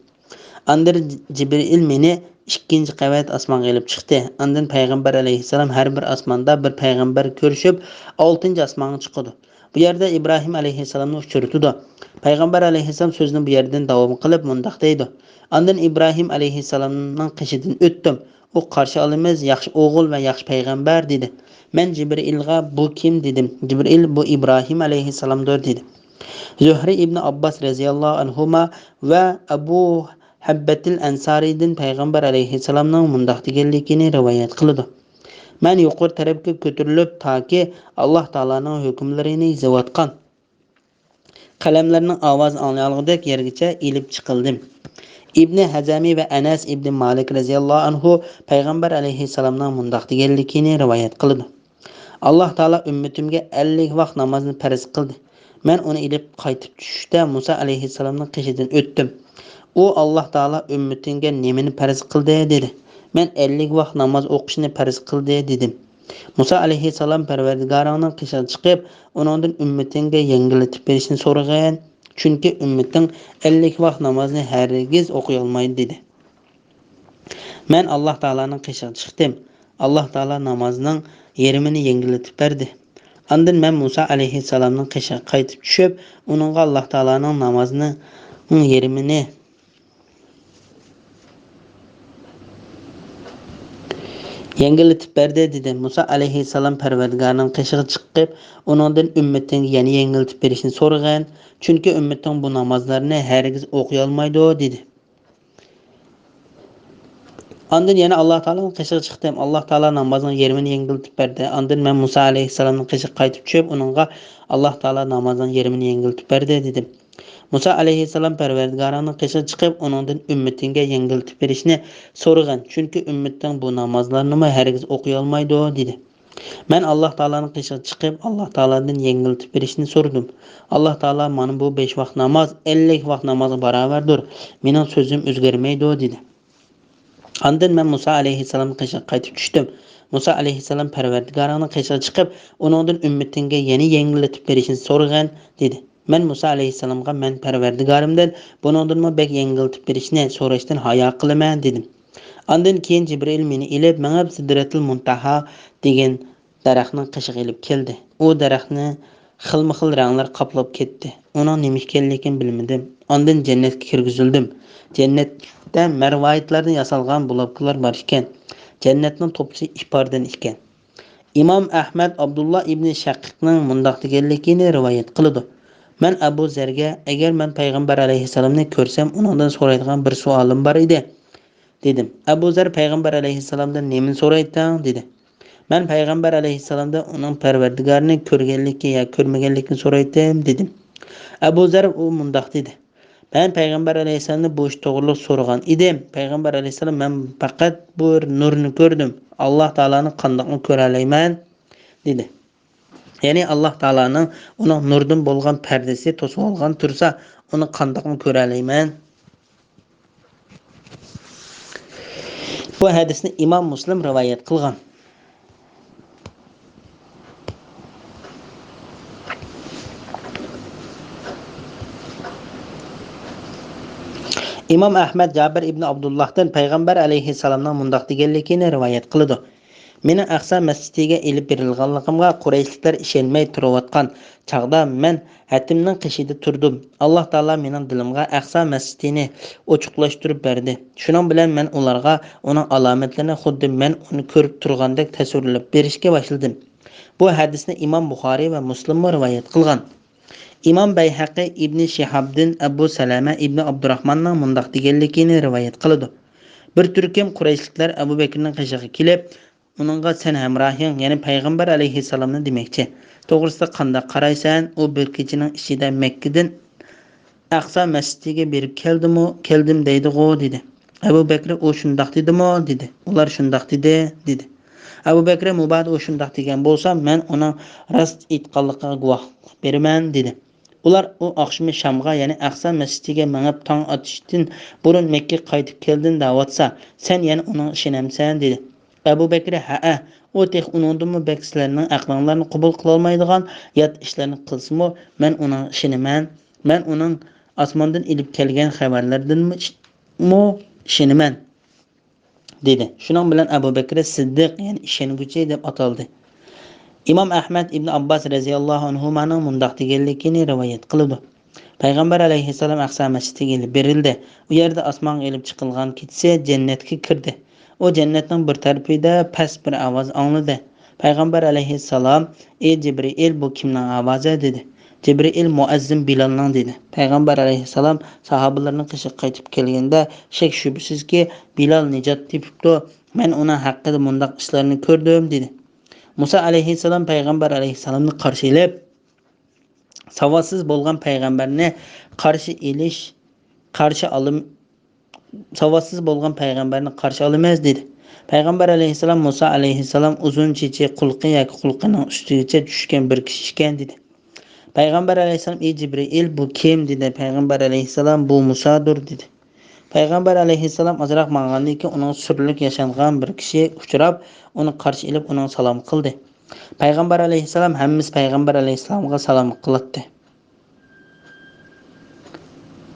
ئاندىن جىبرىئىل مېنى ئىككىنچى قەۋەت ئاسمانغا ئېلىپ چىقتى. ئاندىن پەيغەمبەر ئەلەيھىسسالام ھەر بىر ئاسماندا بىر پەيغەمبەر كۆرۈشۈپ، ئالتىنچى ئاسمانغا چىقىدۇ. بۇ يەردە ئىبراھىم ئەلەيھىسسالامنى ئۇچرىتىدۇ. پەيغەمبەر ئەلەيھىسسالام سۆزىنى بۇ يەردىن داۋام قىلىپ مۇنداق دەيدۇ: ئاندىن ئىبراھىم ئەلەيھىسسالامنىڭ قېشىدىن ئۆتتۈم. ئۇ، «قارشى ئالىمىز، ياخشى ئوغۇل ۋە ياخشى پەيغەمبەر» دېدى. مەن جىبرىئىلغا، «بۇ كىم؟» دېدىم. جىبرىئىل، «بۇ ئىبراھىم ئەلەيھىسسالامدۇر» دېدى. زۆھرى ئىبنى ئابباس رەزىياللاھۇ ئەنھۇما ۋە ئەبۇ ھەببەتىل ئەنسارىدىن پەيغەمبەر ئەلەيھىسسالامنىڭ مۇنداق دېگەنلىكىنى رىۋايەت قىلىدۇ: مەن يۇقىرى تەرەپكە كۆتۈرۈلۈپ، تاكى ئاللاھ تائالانىڭ ھۆكۈملىرىنى يېزىۋاتقان قەلەملەرنىڭ ئاۋازىنى ئاڭلىيالىغۇدەك يەرگىچە ئېلىپ چىقىلدىم. ئىبنى ھەزەمى ۋە ئەنەس ئىبنى مالىك رەزىياللاھۇ ئەنھۇ پەيغەمبەر ئەلەيھىسسالامنىڭ مۇنداق دېگەنلىكىنى رىۋايەت قىلىدۇ: ئاللاھ تائالا ئۈممىتىمگە ئەللىك ۋاق نامازنى پەرز قىلدى. مەن ئۇنى ئېلىپ قايتىپ چۈشۈشتە مۇسا ئەلەيھىسسالامنىڭ قېشىدىن ئۆتتۈم. ئۇ، «ئاللاھ تائالا ئۈممىتىڭگە نېمىنى پەرز قىلدى؟» دېدى. مەن، «ئەللىك ۋاق ناماز ئوقۇشنى پەرز قىلدى» دېدىم. مۇسا ئەلەيھىسسالام، «پەرۋەردىگارىڭنىڭ قېشىغا چىقىپ، ئۇنىڭدىن ئۈممىتىڭگە يەڭگىللىتىپ بېرىشنى سورىغىن، چۈنكى ئۈممىتىڭ ئەللىك ۋاق نامازنى ھەرگىز ئوقۇيالمايدۇ» دېدى. مەن ئاللاھ تائالانىڭ قېشىغا چىقتىم. ئاللاھ تائالا نامازنىڭ يېرىمىنى يەڭگىللىتىپ بەردى. ئاندىن مەن مۇسا ئەلەيھىسسالامنىڭ قېشىغا قايتىپ چۈشۈپ، ئۇنىڭغا، «ئاللاھ تائالانىڭ نامازنىڭ يېرىمىنى يەڭگىللىتىپ بەردى» دېدىم. مۇسا ئەلەيھىسسالام، «پەرۋەردىگارنىڭ قېشىغا چىقىپ، ئۇنىڭدىن ئۈممىتىڭگە يەنە يەڭگىللىتىپ بېرىشنى سورىغىن، چۈنكى ئۈممىتىڭ بۇ نامازلارنى ھەرگىز ئوقۇيالمايدۇ» دېدى. ئاندىن يەنە ئاللا تائالانىڭ قېشىغا چىقتىم. ئاللا تائالا نامازنىڭ يېرىمىنى يەڭگىللىتىپ بەردى. ئاندىن مەن مۇسا ئەلەيھىسسالامنىڭ قېشىغا قايتىپ چۈشۈپ، ئۇنىڭغا، «ئاللا تائالا نامازنىڭ يېرىمىنى يەڭگىللىتىپ بەردى» دېدىم. مۇسا ئەلەيھىسسالام، «پەرۋەردىگارىڭنىڭ قېشىغا چىقىپ، ئۇنىڭدىن ئۈممىتىڭگە يەڭگىللىتىپ بېرىشنى سورىغىن، چۈنكى ئۈممىتىڭ بۇ نامازلارنىمۇ ھەرگىز ئوقۇيالمايدۇ» دېدى. مەن ئاللا تائالانىڭ قېشىغا چىقىپ، ئاللا تائالادىن يەڭگىللىتىپ بېرىشنى سورىدىم. ئاللا تائالا، «مانا بۇ بەش ۋاق ناماز ئەللىك ۋاق نامازغا باراۋەردۇر، مېنىڭ سۆزۈم ئۆزگەرمەيدۇ» دېدى. ئاندىن مەن مۇسا ئەلەيھىسسالامنىڭ قېشىغا قايتىپ چۈشتۈم. مۇسا ئەلەيھىسسالام، «پەرۋەردىگارىڭنىڭ قېشىغا چىقىپ، ئۇنىڭدىن ئۈممىتىڭگە يەنە يەڭگىللىتىپ بېرىشنى سورىغىن» دېدى. مەن مۇسا ئەلەيھىسسالامغا، «مەن پەرۋەردىگارىمدىن بۇنىڭدىنمۇ بەك يەڭگىللىتىپ بېرىشنى سوراشتىن ھايا قىلىمەن» دېدىم. ئاندىن كېيىن جىبرىئىل مېنى ئېلىپ مېڭىپ، سىدرەتۇل مۇنتاھا دېگەن دەرەخنىڭ قېشىغا ئېلىپ كەلدى. ئۇ دەرەخنى خىلمۇ خىل رەڭلەر قاپلاپ كەتتى. ئۇنىڭ نېمە ئىكەنلىكىنى بىلمىدىم. ئاندىن جەننەتكە كىرگۈزۈلدۈم. جەننەتتە مەرۋايىتلاردىن ياسالغان بۇلاپكىلار بار ئىكەن. جەننەتنىڭ توپىسى ئىپاردىن ئىكەن. ئىمام ئەھمەد ئابدۇللا ئىبنى شەقىقنىڭ مۇنداق دېگەنلىكىنى رىۋايەت قىلىدۇ: «مەن ئەبۇ زەرگە، ئەگەر مەن پەيغەمبەر ئەلەيھىسسالامنى كۆرسەم، ئۇنىڭدىن سورايدىغان بىر سوئالىم بار ئىدى» دېدىم. ئەبۇ زەر، «پەيغەمبەر ئەلەيھىسسالامدىن نېمىنى سورايتتىڭ؟» دېدى. مەن پەيغەمبەر ئەلەيھىسسالامدىن ئۇنىڭ پەرۋەردىگارىنى كۆرگەنلىكى يا كۆرمىگەنلىكىنى سورايتتىم، دېدىم. ئەبۇ زەر ئۇ مۇنداق دېدى: «مەن پەيغەمبەر ئەلەيھىسسالامدىن بۇ ئىش توغرۇلۇق سورىغان ئىدىم. پەيغەمبەر ئەلەيھىسسالام، مەن پەقەت بىر نۇرنى كۆردۈم. ئاللا تائالانى قانداقمۇ كۆرەلەيمەن؟» دېدى. يەنى ئاللا تائالانىڭ ئۇنىڭ نۇردىن بولغان پەردىسى توسۇۋالغان تۇرسا، ئۇنى قانداقمۇ كۆرەلەيمەن؟ بۇ ھەدىسنى ئىمام مۇسلىم رىۋايەت قىلغان. ئىمام ئەھمەد جابىر ئىبن ئابدۇللاھتىن پەيغەمبەر ئەلەيھىسسالامنىڭ مۇنداق دېگەنلىكىنى رىۋايەت قىلىدۇ: مېنىڭ ئەقسا مەسچىتىگە ئېلىپ بېرىلغانلىقىمغا قۇرەيشلىكلەر ئىشەنمەي تۇرۇۋاتقان چاغدا، مەن ھەتىمنىڭ قېشىدا تۇردۇم. ئاللا تائالا مېنىڭ دىلىمغا ئەقسا مەسچىتىنى ئوچۇقلاشتۇرۇپ بەردى. شۇنىڭ بىلەن مەن ئۇلارغا ئۇنىڭ ئالامەتلىرىنى خۇددى مەن ئۇنى كۆرۈپ تۇرغاندەك تەسۋىرلەپ بېرىشكە باشلىدىم. بۇ ھەدىسنى ئىمام بۇخارىي ۋە مۇسلىممۇ رىۋايەت قىلغان. ئىمام بەيھەقى ئىبنى شىھابدىن ئەبۇ سەلەمە ئىبنى ئابدۇراخماننىڭ مۇنداق دېگەنلىكىنى رىۋايەت قىلىدۇ: بىر تۈركۈم قۇرەيشلىكلەر ئەبۇ بەكرىنىڭ قېشىغا كېلىپ، ئۇنىڭغا، «سەن ھەمراھىڭ، يەنى پەيغەمبەر ئەلەيھىسسالامنى دېمەكچى. توغرىسىدا قانداق قارايسەن؟ ئۇ بىر كېچىنىڭ ئىچىدە مەككىدىن ئەقسا مەسچىتىگە بېرىپ كەلدىمۇ، كەلدىم دەيدىغۇ؟» دېدى. ئەبۇ بەكرى، «ئۇ شۇنداق دېدىمۇ؟» دېدى. «ئۇلار شۇنداق دېدى» دېدى. ئەبۇ بەكرى، «مۇبادا ئۇ شۇنداق دېگەن بولسا، مەن ئۇنىڭ راست ئېيتقانلىقىغا گۇۋاھلىق بېرىمەن» دېدى. ئۇلار، «ئۇ ئاخشىمى شامغا، يەنى ئەقسا مەسچىتىگە مېڭىپ، تاڭ ئاتىشتىن بۇرۇن مەككىگە قايتىپ كەلدىم دەۋاتسا، سەن يەنە ئۇنىڭغا ئىشىنەمسەن؟» دېدى. ئەبۇ بەكرى، «ھەئە، ئۇ تېخى ئۇنىڭدىنمۇ بەك سىلەرنىڭ ئەقلىڭلارنى قوبۇل قىلالمايدىغان يات ئىشلارنى قىلسىمۇ، مەن ئۇنىڭغا ئىشىنىمەن. مەن ئۇنىڭ ئاسماندىن ئېلىپ كەلگەن خەۋەرلىرىدىنمۇ ئىش-، مۇ ئىشىنىمەن» دېدى. شۇنىڭ بىلەن ئەبۇ بەكرى سىددىق، يەنى ئىشەنگۈچى دەپ ئاتالدى. ئىمام ئەھمەد ئىبن ئابباس رەزىياللاھۇ ئەنھۇمانىڭ مۇنداق دېگەنلىكىنى رىۋايەت قىلىدۇ: پەيغەمبەر ئەلەيھىسسالام ئەقسا مەسچىتىگە ئېلىپ بېرىلدى. ئۇ يەردە ئاسمانغا ئېلىپ چىقىلغان كېچىسى جەننەتكە كىردى. ئۇ جەننەتنىڭ بىر تەرىپىدە پەس بىر ئاۋاز ئاڭلىدى. پەيغەمبەر ئەلەيھىسسالام، «ئى جىبرىئىل، بۇ كىمنىڭ ئاۋازى؟» دېدى. جىبرىئىل، «مۇئەززىن بىلالنىڭ» دېدى. پەيغەمبەر ئەلەيھىسسالام ساھابىلىرىنىڭ قېشىغا قايتىپ كەلگەندە، «شەك-شۈبھىسىزكى، بىلال نىجات تېپىپتۇ. مەن ئۇنىڭ ھەققىدە مۇنداق ئىشلارنى كۆردۈم» دېدى. مۇسا ئەلەيھىسسالام پەيغەمبەر ئەلەيھىسسالامنى قارشى ئېلىپ، ساۋاتسىز بولغان پەيغەمبەرنى قارشى ئېلىش، قارشى ئالىم-، ساۋاتسىز بولغان پەيغەمبەرنى قارشى ئالىمىز، دېدى. پەيغەمبەر ئەلەيھىسسالام، مۇسا ئەلەيھىسسالام ئۇزۇن چېچى قۇلىقى ياكى قۇلىقىنىڭ ئۈستىگىچە چۈشكەن بىر كىشى ئىكەن، دېدى. پەيغەمبەر ئەلەيھىسسالام، ئى جىبرىئىل، بۇ كىم؟ دېدى. پەيغەمبەر ئەلەيھىسسالام، بۇ مۇسادۇر، دېدى. پەيغەمبەر ئەلەيھىسسالام ئازراق ماڭغاندىن كېيىن ئۇنىڭغا سۈرلۈك ياشانغان بىر كىشى ئۇچراپ، ئۇنى قارشى ئېلىپ، ئۇنىڭغا سالام قىلدى. پەيغەمبەر ئەلەيھىسسالام، ھەممىسى پەيغەمبەر ئەلەيھىسسالامغا سالام قىلاتتى.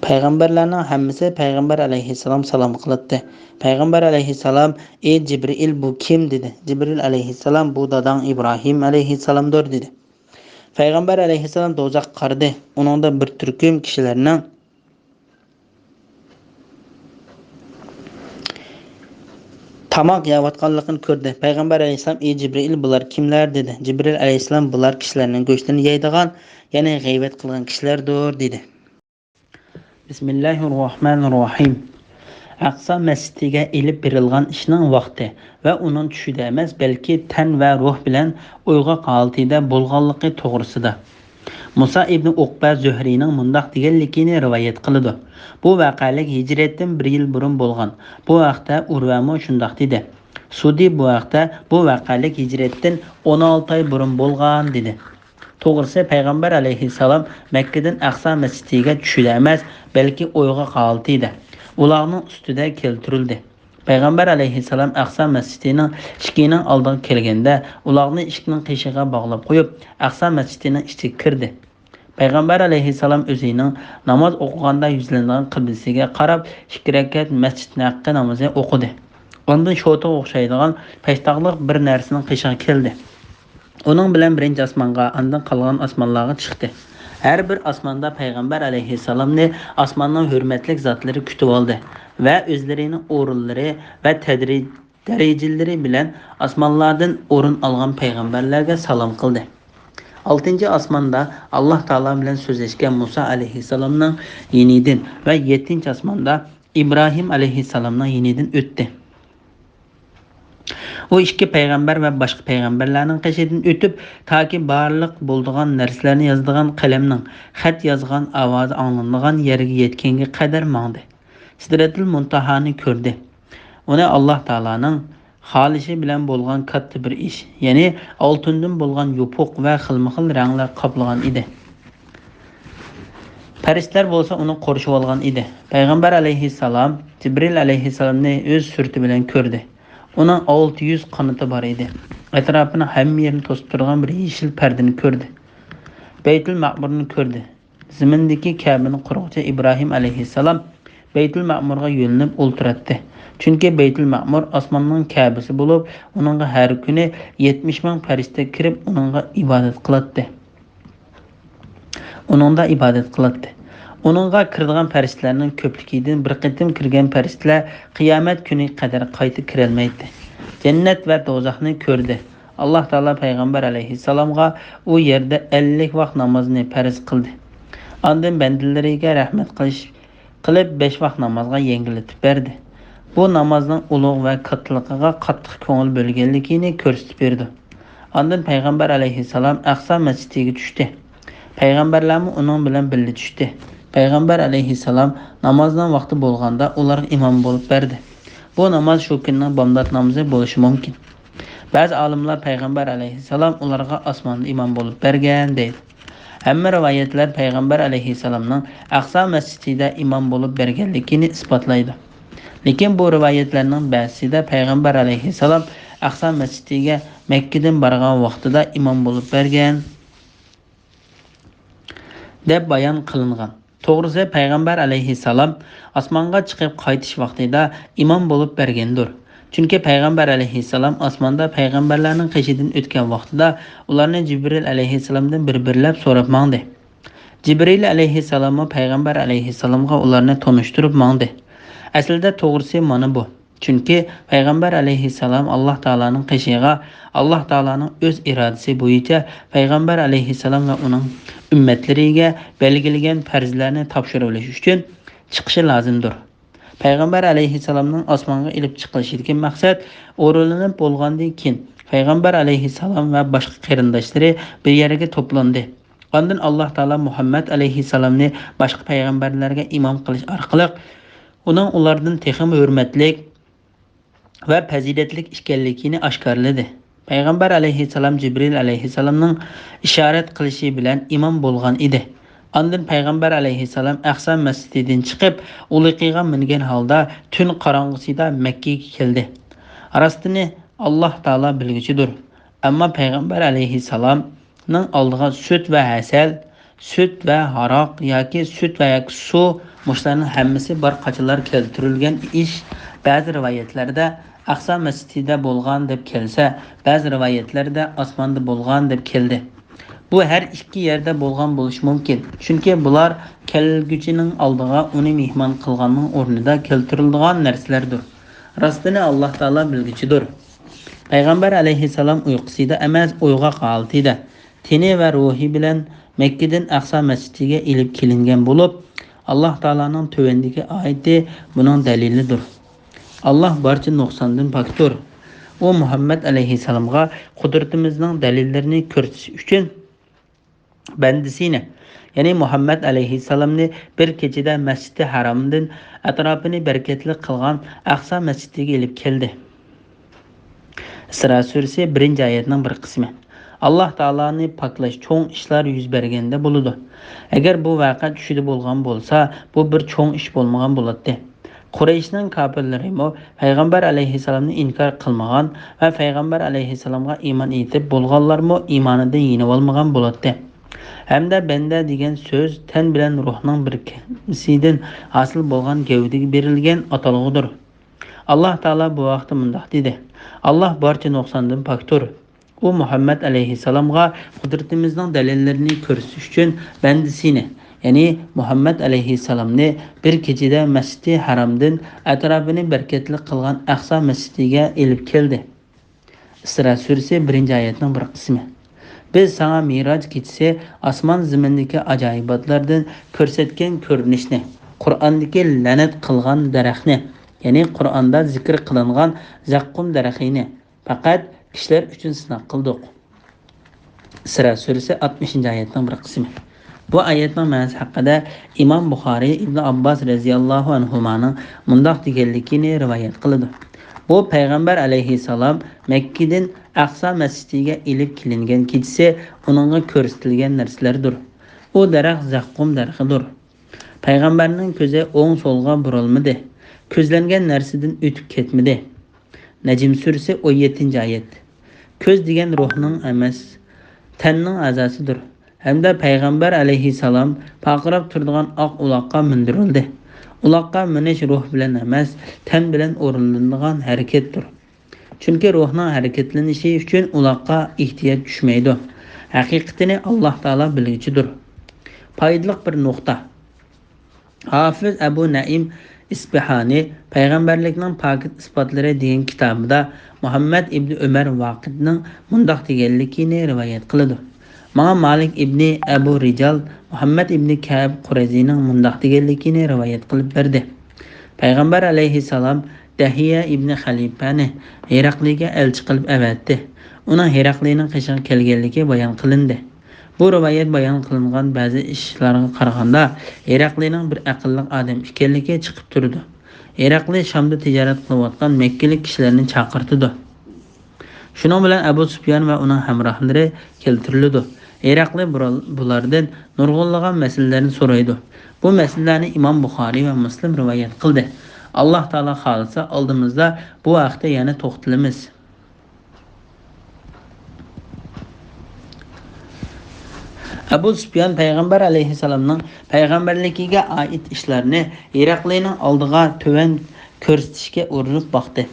پەيغەمبەرلەرنىڭ ھەممىسى پەيغەمبەر ئەلەيھىسسالام سالام قىلاتتى. پەيغەمبەر ئەلەيھىسسالام، ئى جىبرىئىل، بۇ كىم؟ دېدى. جىبرىئىل ئەلەيھىسسالام، بۇ داداڭ ئىبراھىم ئەلەيھىسسالامدۇر، دېدى. پەيغەمبەر ئەلەيھىسسالام دوزاخقا قارىدى. ئۇنىڭدا بىر تۈركۈم كىشىلەرنىڭ تاماق يەۋاتقانلىقىنى كۆردى. پەيغەمبەر ئەلەيھىسسالام، ئى جىبرىئىل، بۇلار كىملەر؟ دېدى. جىبرىئىل ئەلەيھىسسالام، بۇلار كىشىلەرنىڭ گۆشلىرىنى يەيدىغان، يەنى غەيۋەت قىلغان كىشىلەردۇر، دېدى. بىسمىللاھىررەھمانىررەھىم. ئەقسا مەسچىتىگە ئېلىپ بېرىلغان ئىشنىڭ ۋاقتى ۋە ئۇنىڭ چۈشىدە ئەمەس، بەلكى تەن ۋە روھ بىلەن ئويغاق ھالىتىدە بولغانلىقى توغرىسىدا. مۇسا ئىبنى ئۇقبە زۆھرىينىڭ مۇنداق دېگەنلىكىنى رىۋايەت قىلىدۇ. بۇ ۋەقەلىك ھىجرەتتىن بىر يىل بۇرۇن بولغان. بۇ ھەقتە ئۇرۋەمۇ شۇنداق دېدى. سۇدى بۇ ھەقتە، بۇ ۋەقەلىك ھىجرەتتىن ئون ئالتە ئاي بۇرۇن بولغان، دېدى. توغرىسى، پەيغەمبەر ئەلەيھىسسالام مەككىدىن ئەقسا مەسچىتىگە چۈشىدە ئەمەس، بەلكى ئويغاق ھالىتىدە، ئۇلاغنىڭ ئۈستىدە كەلتۈرۈلدى. پەيغەمبەر ئەلەيھىسسالام ئەقسا مەسچىتىنىڭ ئىشىكىنىڭ ئالدىغا كەلگەندە، ئۇلاغنى ئىشىكنىڭ قېشىغا باغلاپ قويۇپ، ئەقسا مەسچىتىنىڭ ئىچىگە كىردى. پەيغەمبەر ئەلەيھىسسالام ئۆزىنىڭ ناماز ئوقۇغاندا يۈزلىنىدىغان قىبلىسىگە قاراپ، ئىككى رەكەت مەسچىتنىڭ ھەققى نامىزى ئوقۇدى. ئاندىن شوتىغا ئوخشايدىغان پەشتاغلىق بىر نەرسىنىڭ قېشىغا كەلدى. ئۇنىڭ بىلەن بىرىنچى ئاسمانغا، ئاندىن قالغان ئاسمانلارغا چىقتى. ھەر بىر ئاسماندا پەيغەمبەر ئەلەيھىسسالامنى ئاسماننىڭ ھۆرمەتلىك زاتلىرى كۈتۈۋالدى ۋە ئۆزلىرىنىڭ ئورۇنلىرى ۋە تەدرىج-، دەرىجىلىرى بىلەن ئاسمانلاردىن ئورۇن ئالغان پەيغەمبەرلەرگە سالام قىلدى. ئالتىنچى ئاسماندا ئاللاھ تائالا بىلەن سۆزلەشكەن مۇسا ئەلەيھىسسالامنىڭ يېنىدىن ۋە يەتتىنچى ئاسماندا ئىبراھىم ئەلەيھىسسالامنىڭ يېنىدىن ئۆتتى. ئۇ ئىككى پەيغەمبەر ۋە باشقا پەيغەمبەرلەرنىڭ قېشىدىن ئۆتۈپ، تاكى بارلىق بولىدىغان نەرسىلەرنى يازىدىغان قەلەمنىڭ خەت يازغان ئاۋازى ئاڭلىنىدىغان يەرگە يەتكەنگە قەدەر ماڭدى. سىدرەتۇل مۇنتاھانى كۆردى. ئۇنى ئاللاھ تائالانىڭ خالىشى بىلەن بولغان كاتتا بىر ئىش، يەنى ئالتۇندىن بولغان يوپۇق ۋە خىلمۇخىل رەڭلەر قاپلىغان ئىدى. پەرىشتىلەر بولسا ئۇنى قورشىۋالغان ئىدى. پەيغەمبەر ئەلەيھىسسالام جىبرىل ئەلەيھىسسالامنى ئۆز سۈرىتى بىلەن كۆردى. ئۇنىڭ ئالتە يۈز قانىتى بار ئىدى. ئەتراپىنىڭ ھەممە يېرىنى توسۇپ تۇرغان بىر يېشىل پەردىنى كۆردى. بەيتۇل مەئمۇرنى كۆردى. زېمىندىكى كەبىنى قۇرغۇچى ئىبراھىم ئەلەيھىسسالام بەيتۇل مەئمۇرغا يۆلىنىپ ئولتۇراتتى. چۈنكى بەيتۇل مەئمۇر ئاسماننىڭ كەبىسى بولۇپ، ئۇنىڭغا ھەر كۈنى يەتمىش مىڭ پەرىشتە كىرىپ، ئۇنىڭغا ئىبادەت قىلاتتى. ئۇنىڭدا ئىبادەت قىلاتتى. ئۇنىڭغا كىرىدىغان پەرىشتىلەرنىڭ كۆپلۈكىدىن بىر قېتىم كىرگەن پەرىشتىلەر قىيامەت كۈنىگە قەدەر قايتا كىرەلمەيتتى. جەننەت ۋە دوزاخنى كۆردى. ئاللاھ تائالا پەيغەمبەر ئەلەيھىسسالامغا ئۇ يەردە ئەللىك ۋاق نامازنى پەرز قىلدى. ئاندىن بەندىلىرىگە رەھمەت قىلىش قىلىپ، بەش ۋاق نامازغا يەڭگىللىتىپ بەردى. بۇ نامازنىڭ ئۇلۇغ ۋە كاتتىلىقىغا قاتتىق كۆڭۈل بۆلگەنلىكىنى كۆرسىتىپ بېرىدۇ. ئاندىن پەيغەمبەر ئەلەيھىسسالام ئەقسا مەسچىتىگە چۈشتى. پەيغەمبەرلەرمۇ ئۇنىڭ بىلەن بىللە چۈشتى. پەيغەمبەر ئەلەيھىسسالام نامازنىڭ ۋاقتى بولغاندا ئۇلارغا ئىمام بولۇپ بەردى. بۇ ناماز شۇ كۈننىڭ بامدات نامىزى بولۇشى مۇمكىن. بەزى ئالىملار پەيغەمبەر ئەلەيھىسسالام ئۇلارغا ئاسماندا ئىمام بولۇپ بەرگەن دەيدۇ. ھەممە رىۋايەتلەر پەيغەمبەر ئەلەيھىسسالامنىڭ ئەقسا مەسچىتىدە ئىمام بولۇپ بەرگەنلىكىنى ئىسپاتلايدۇ. لېكىن بۇ رىۋايەتلەرنىڭ بەزىسىدە پەيغەمبەر ئەلەيھىسسالام ئەقسا مەسچىتىگە مەككىدىن بارغان ۋاقتىدا ئىمام بولۇپ بەرگەن، دەپ بايان قىلىنغان. توغرىسى، پەيغەمبەر ئەلەيھىسسالام ئاسمانغا چىقىپ قايتىش ۋاقتىدا ئىمام بولۇپ بەرگەندۇر. چۈنكى پەيغەمبەر ئەلەيھىسسالام ئاسماندا پەيغەمبەرلەرنىڭ قېشىدىن ئۆتكەن ۋاقتىدا ئۇلارنى جىبرىل ئەلەيھىسسالامدىن بىر-بىرلەپ سوراپ ماڭدى. جىبرىل ئەلەيھىسسالاممۇ پەيغەمبەر ئەلەيھىسسالامغا ئۇلارنى تونۇشتۇرۇپ ماڭدى. ئەسلىدە توغرىسى مانا بۇ. چۈنكى پەيغەمبەر ئەلەيھىسسالام ئاللاھ تائالانىڭ قېشىغا، ئاللاھ تائالانىڭ ئۆز ئىرادىسى بويىچە پەيغەمبەر ئەلەيھىسسالام ۋە ئۇنىڭ ئۈممەتلىرىگە بەلگىلىگەن پەرزلەرنى تاپشۇرۇۋېلىش ئۈچۈن چىقىشى لازىمدۇر. پەيغەمبەر ئەلەيھىسسالامنىڭ ئاسمانغا ئېلىپ چىقىلىشىدىكى مەقسەت، ئورۇنلىنىپ بولغاندىن كېيىن، پەيغەمبەر ئەلەيھىسسالام ۋە باشقا قېرىنداشلىرى بىر يەرگە توپلاندى. ئاندىن ئاللاھ تائالا مۇھەممەد ئەلەيھىسسالامنى باشقا پەيغەمبەرلەرگە ئىمام قىلىش ئارقىلىق، ئۇنىڭ ئۇلاردىن تېخىمۇ ھۆرمەتلىك ۋە پەزىلەتلىك ئىكەنلىكىنى ئاشكارىلىدى. پەيغەمبەر ئەلەيھىسسالام جىبرىل ئەلەيھىسسالامنىڭ ئىشارەت قىلىشى بىلەن ئىمام بولغان ئىدى. ئاندىن پەيغەمبەر ئەلەيھىسسالام ئەقسا مەسچىتىدىن چىقىپ، ئۇلىقىغا مىنگەن ھالدا تۈن قاراڭغۇسىدا مەككىگە كەلدى. راستىنى، ئاللاھ تائالا بىلگۈچىدۇر. ئەمما پەيغەمبەر ئەلەيھىسسالامنىڭ ئالدىغا سۈت ۋە ھەسەل، سۈت ۋە ھاراق ياكى سۈت ۋە ياكى سۇ، مۇشۇلارنىڭ ھەممىسى بار قاچىلار كەلتۈرۈلگەن ئىش بەزى رىۋايەتلەردە ئەقسا مەسچىتىدە بولغان دەپ كەلسە، بەزى رىۋايەتلەردە ئاسماندا بولغان دەپ كەلدى. بۇ ھەر ئىككى يەردە بولغان بولۇشى مۇمكىن، چۈنكى بۇلار كەلگۈچىنىڭ ئالدىغا ئۇنى مېھمان قىلغاننىڭ ئورنىدا كەلتۈرۈلىدىغان نەرسىلەردۇر. راستىنى ئاللاھ تائالا بىلگۈچىدۇر. پەيغەمبەر ئەلەيھىسسالام ئۇيقۇسىدا ئەمەس، ئويغاق ھالىتىدە، تېنى ۋە روھى بىلەن مەككىدىن ئەقسا مەسچىتىگە ئېلىپ كېلىنگەن بولۇپ، ئاللاھ تائالانىڭ تۆۋەندىكى ئايىتى بۇنىڭ دەلىلىدۇر. ئاللاھ بارچە نۇقساندىن پاكتۇر. ئۇ مۇھەممەد ئەلەيھىسسالامغا قۇدرىتىمىزنىڭ دەلىللىرىنى كۆرسىتىش ئۈچۈن بەندىسىنى، يەنى مۇھەممەد ئەلەيھىسسالامنى بىر كېچىدە مەسجىدى ھارامدىن ئەتراپىنى بەرىكەتلىك قىلغان ئەقسا مەسجىدىگە ئېلىپ كەلدى. ئىسرا سۈرىسى بىرىنچى ئايەتنىڭ بىر قىسمى. ئاللاھ تائالانى پاكلاش چوڭ ئىشلار يۈز بەرگەندە بولىدۇ. ئەگەر بۇ ۋەقە چۈشىدە بولغان بولسا، بۇ بىر چوڭ ئىش بولمىغان بولاتتى. قۇرەيشنىڭ كاپىرلىرىمۇ پەيغەمبەر ئەلەيھىسسالامنى ئىنكار قىلمىغان ۋە پەيغەمبەر ئەلەيھىسسالامغا ئىمان ئېيتىپ بولغانلارمۇ ئىمانىدىن يېنىۋالمىغان بولاتتى. ھەمدە بەندە دېگەن سۆز تەن بىلەن روھنىڭ بىرلىكمىسىدىن ھاسىل بولغان گەۋدىگە بېرىلگەن ئاتالغۇدۇر. ئاللاھ تائالا بۇ ھەقتە مۇنداق دېدى: ئاللاھ بارچە نۇقساندىن پاكتۇر. ئۇ مۇھەممەد ئەلەيھىسسالامغا قۇدرىتىمىزنىڭ دەلىللىرىنى كۆرسىتىش ئۈچۈن بەندىسىنى، يەنى مۇھەممەد ئەلەيھىسسالامنى بىر كېچىدە مەسجىدى ھارامدىن ئەتراپىنى بەرىكەتلىك قىلغان ئەقسا مەسجىدىگە ئېلىپ كەلدى. ئىسرا سۈرىسى بىرىنچى ئايەتنىڭ بىر قىسمى. بىز ساڭا مىراج كېچىسى ئاسمان زېمىندىكى ئاجايىباتلاردىن كۆرسەتكەن كۆرۈنۈشنى، قۇرئاندىكى لەنەت قىلغان دەرەخنى، يەنى قۇرئاندا زىكىر قىلىنغان زەققۇم دەرىخىنى، پەقەت كىشىلەر ئۈچۈن سىناق قىلدۇق. ئىسرا سۈرىسى ئاتمىشىنچى ئايەتنىڭ بىر قىسمى. بۇ ئايەتنىڭ مەنىسى ھەققىدە ئىمام بۇخارىي ئىبنى ئابباس رەزىياللاھۇ ئەنھۇمانىڭ مۇنداق دېگەنلىكىنى رىۋايەت قىلىدۇ: بۇ پەيغەمبەر ئەلەيھىسسالام مەككىدىن ئەقسا مەسچىتىگە ئېلىپ كېلىنگەن كېچىسى ئۇنىڭغا كۆرسىتىلگەن نەرسىلەردۇر. ئۇ دەرەخ زەققۇم دەرىخىدۇر. پەيغەمبەرنىڭ كۆزى ئوڭ-سولغا بۇرۇلمىدى. كۆزلەنگەن نەرسىدىن ئۆتۈپ كەتمىدى. نەجم سۈرىسى ئون يەتتىنچى ئايەت. كۆز دېگەن روھنىڭ ئەمەس، تەننىڭ ئەزاسىدۇر. ھەمدە پەيغەمبەر ئەلەيھىسسالام پارقىراپ تۇرىدىغان ئاق ئۇلاققا مىندۈرۈلدى. ئۇلاققا مىنىش روھ بىلەن ئەمەس، تەن بىلەن ئورۇنلىنىدىغان ھەرىكەتتۇر. چۈنكى روھنىڭ ھەرىكەتلىنىشى ئۈچۈن ئۇلاققا ئېھتىياج چۈشمەيدۇ. ھەقىقىتىنى ئاللاھ تائالا بىلگۈچىدۇر. پايدىلىق بىر نۇقتا. ھافىز ئەبۇ نەئىم ئىسپىھانى پەيغەمبەرلىكنىڭ پاكىت ئىسپاتلىرى دېگەن كىتابىدا مۇھەممەد ئىبنى ئۆمەر ۋاقىدنىڭ مۇنداق دېگەنلىكىنى رىۋايەت قىلىدۇ: ماڭا مالىك ئىبنى ئەبۇ رىجال مۇھەممەد ئىبنى كەئب قۇرەيزىنىڭ مۇنداق دېگەنلىكىنى رىۋايەت قىلىپ بەردى: پەيغەمبەر ئەلەيھىسسالام دەھىيە ئىبنى خەلىپەنى ھېرەقلىگە ئەلچى قىلىپ ئەۋەتتى. ئۇنىڭ ھېرەقلىنىڭ قېشىغا كەلگەنلىكى بايان قىلىندى. بۇ رىۋايەت بايان قىلىنغان بەزى ئىشلارغا قارىغاندا، ھېرەقلىنىڭ بىر ئەقىللىق ئادەم ئىكەنلىكى چىقىپ تۇرىدۇ. ھېرەقلى شامدا تىجارەت قىلىۋاتقان مەككىلىك كىشىلەرنى چاقىرتىدۇ. شۇنىڭ بىلەن ئەبۇ سۇپيان ۋە ئۇنىڭ ھەمراھلىرى كەلتۈرۈلىدۇ. ھېرەقلى بۇرال-، بۇلاردىن نۇرغۇنلىغان مەسىلىلەرنى سورايدۇ. بۇ مەسىلىلەرنى ئىمام بۇخارىي ۋە مۇسلىم رىۋايەت قىلدى. ئاللاھ تائالا خالىسا، ئالدىمىزدا بۇ ھەقتە يەنە توختىلىمىز. ئەبۇ سۇپيان پەيغەمبەر ئەلەيھىسسالامنىڭ پەيغەمبەرلىكىگە ئائىت ئىشلارنى ھېرەقلىنىڭ ئالدىغا تۆۋەن كۆرسىتىشكە ئۇرۇنۇپ باقتى.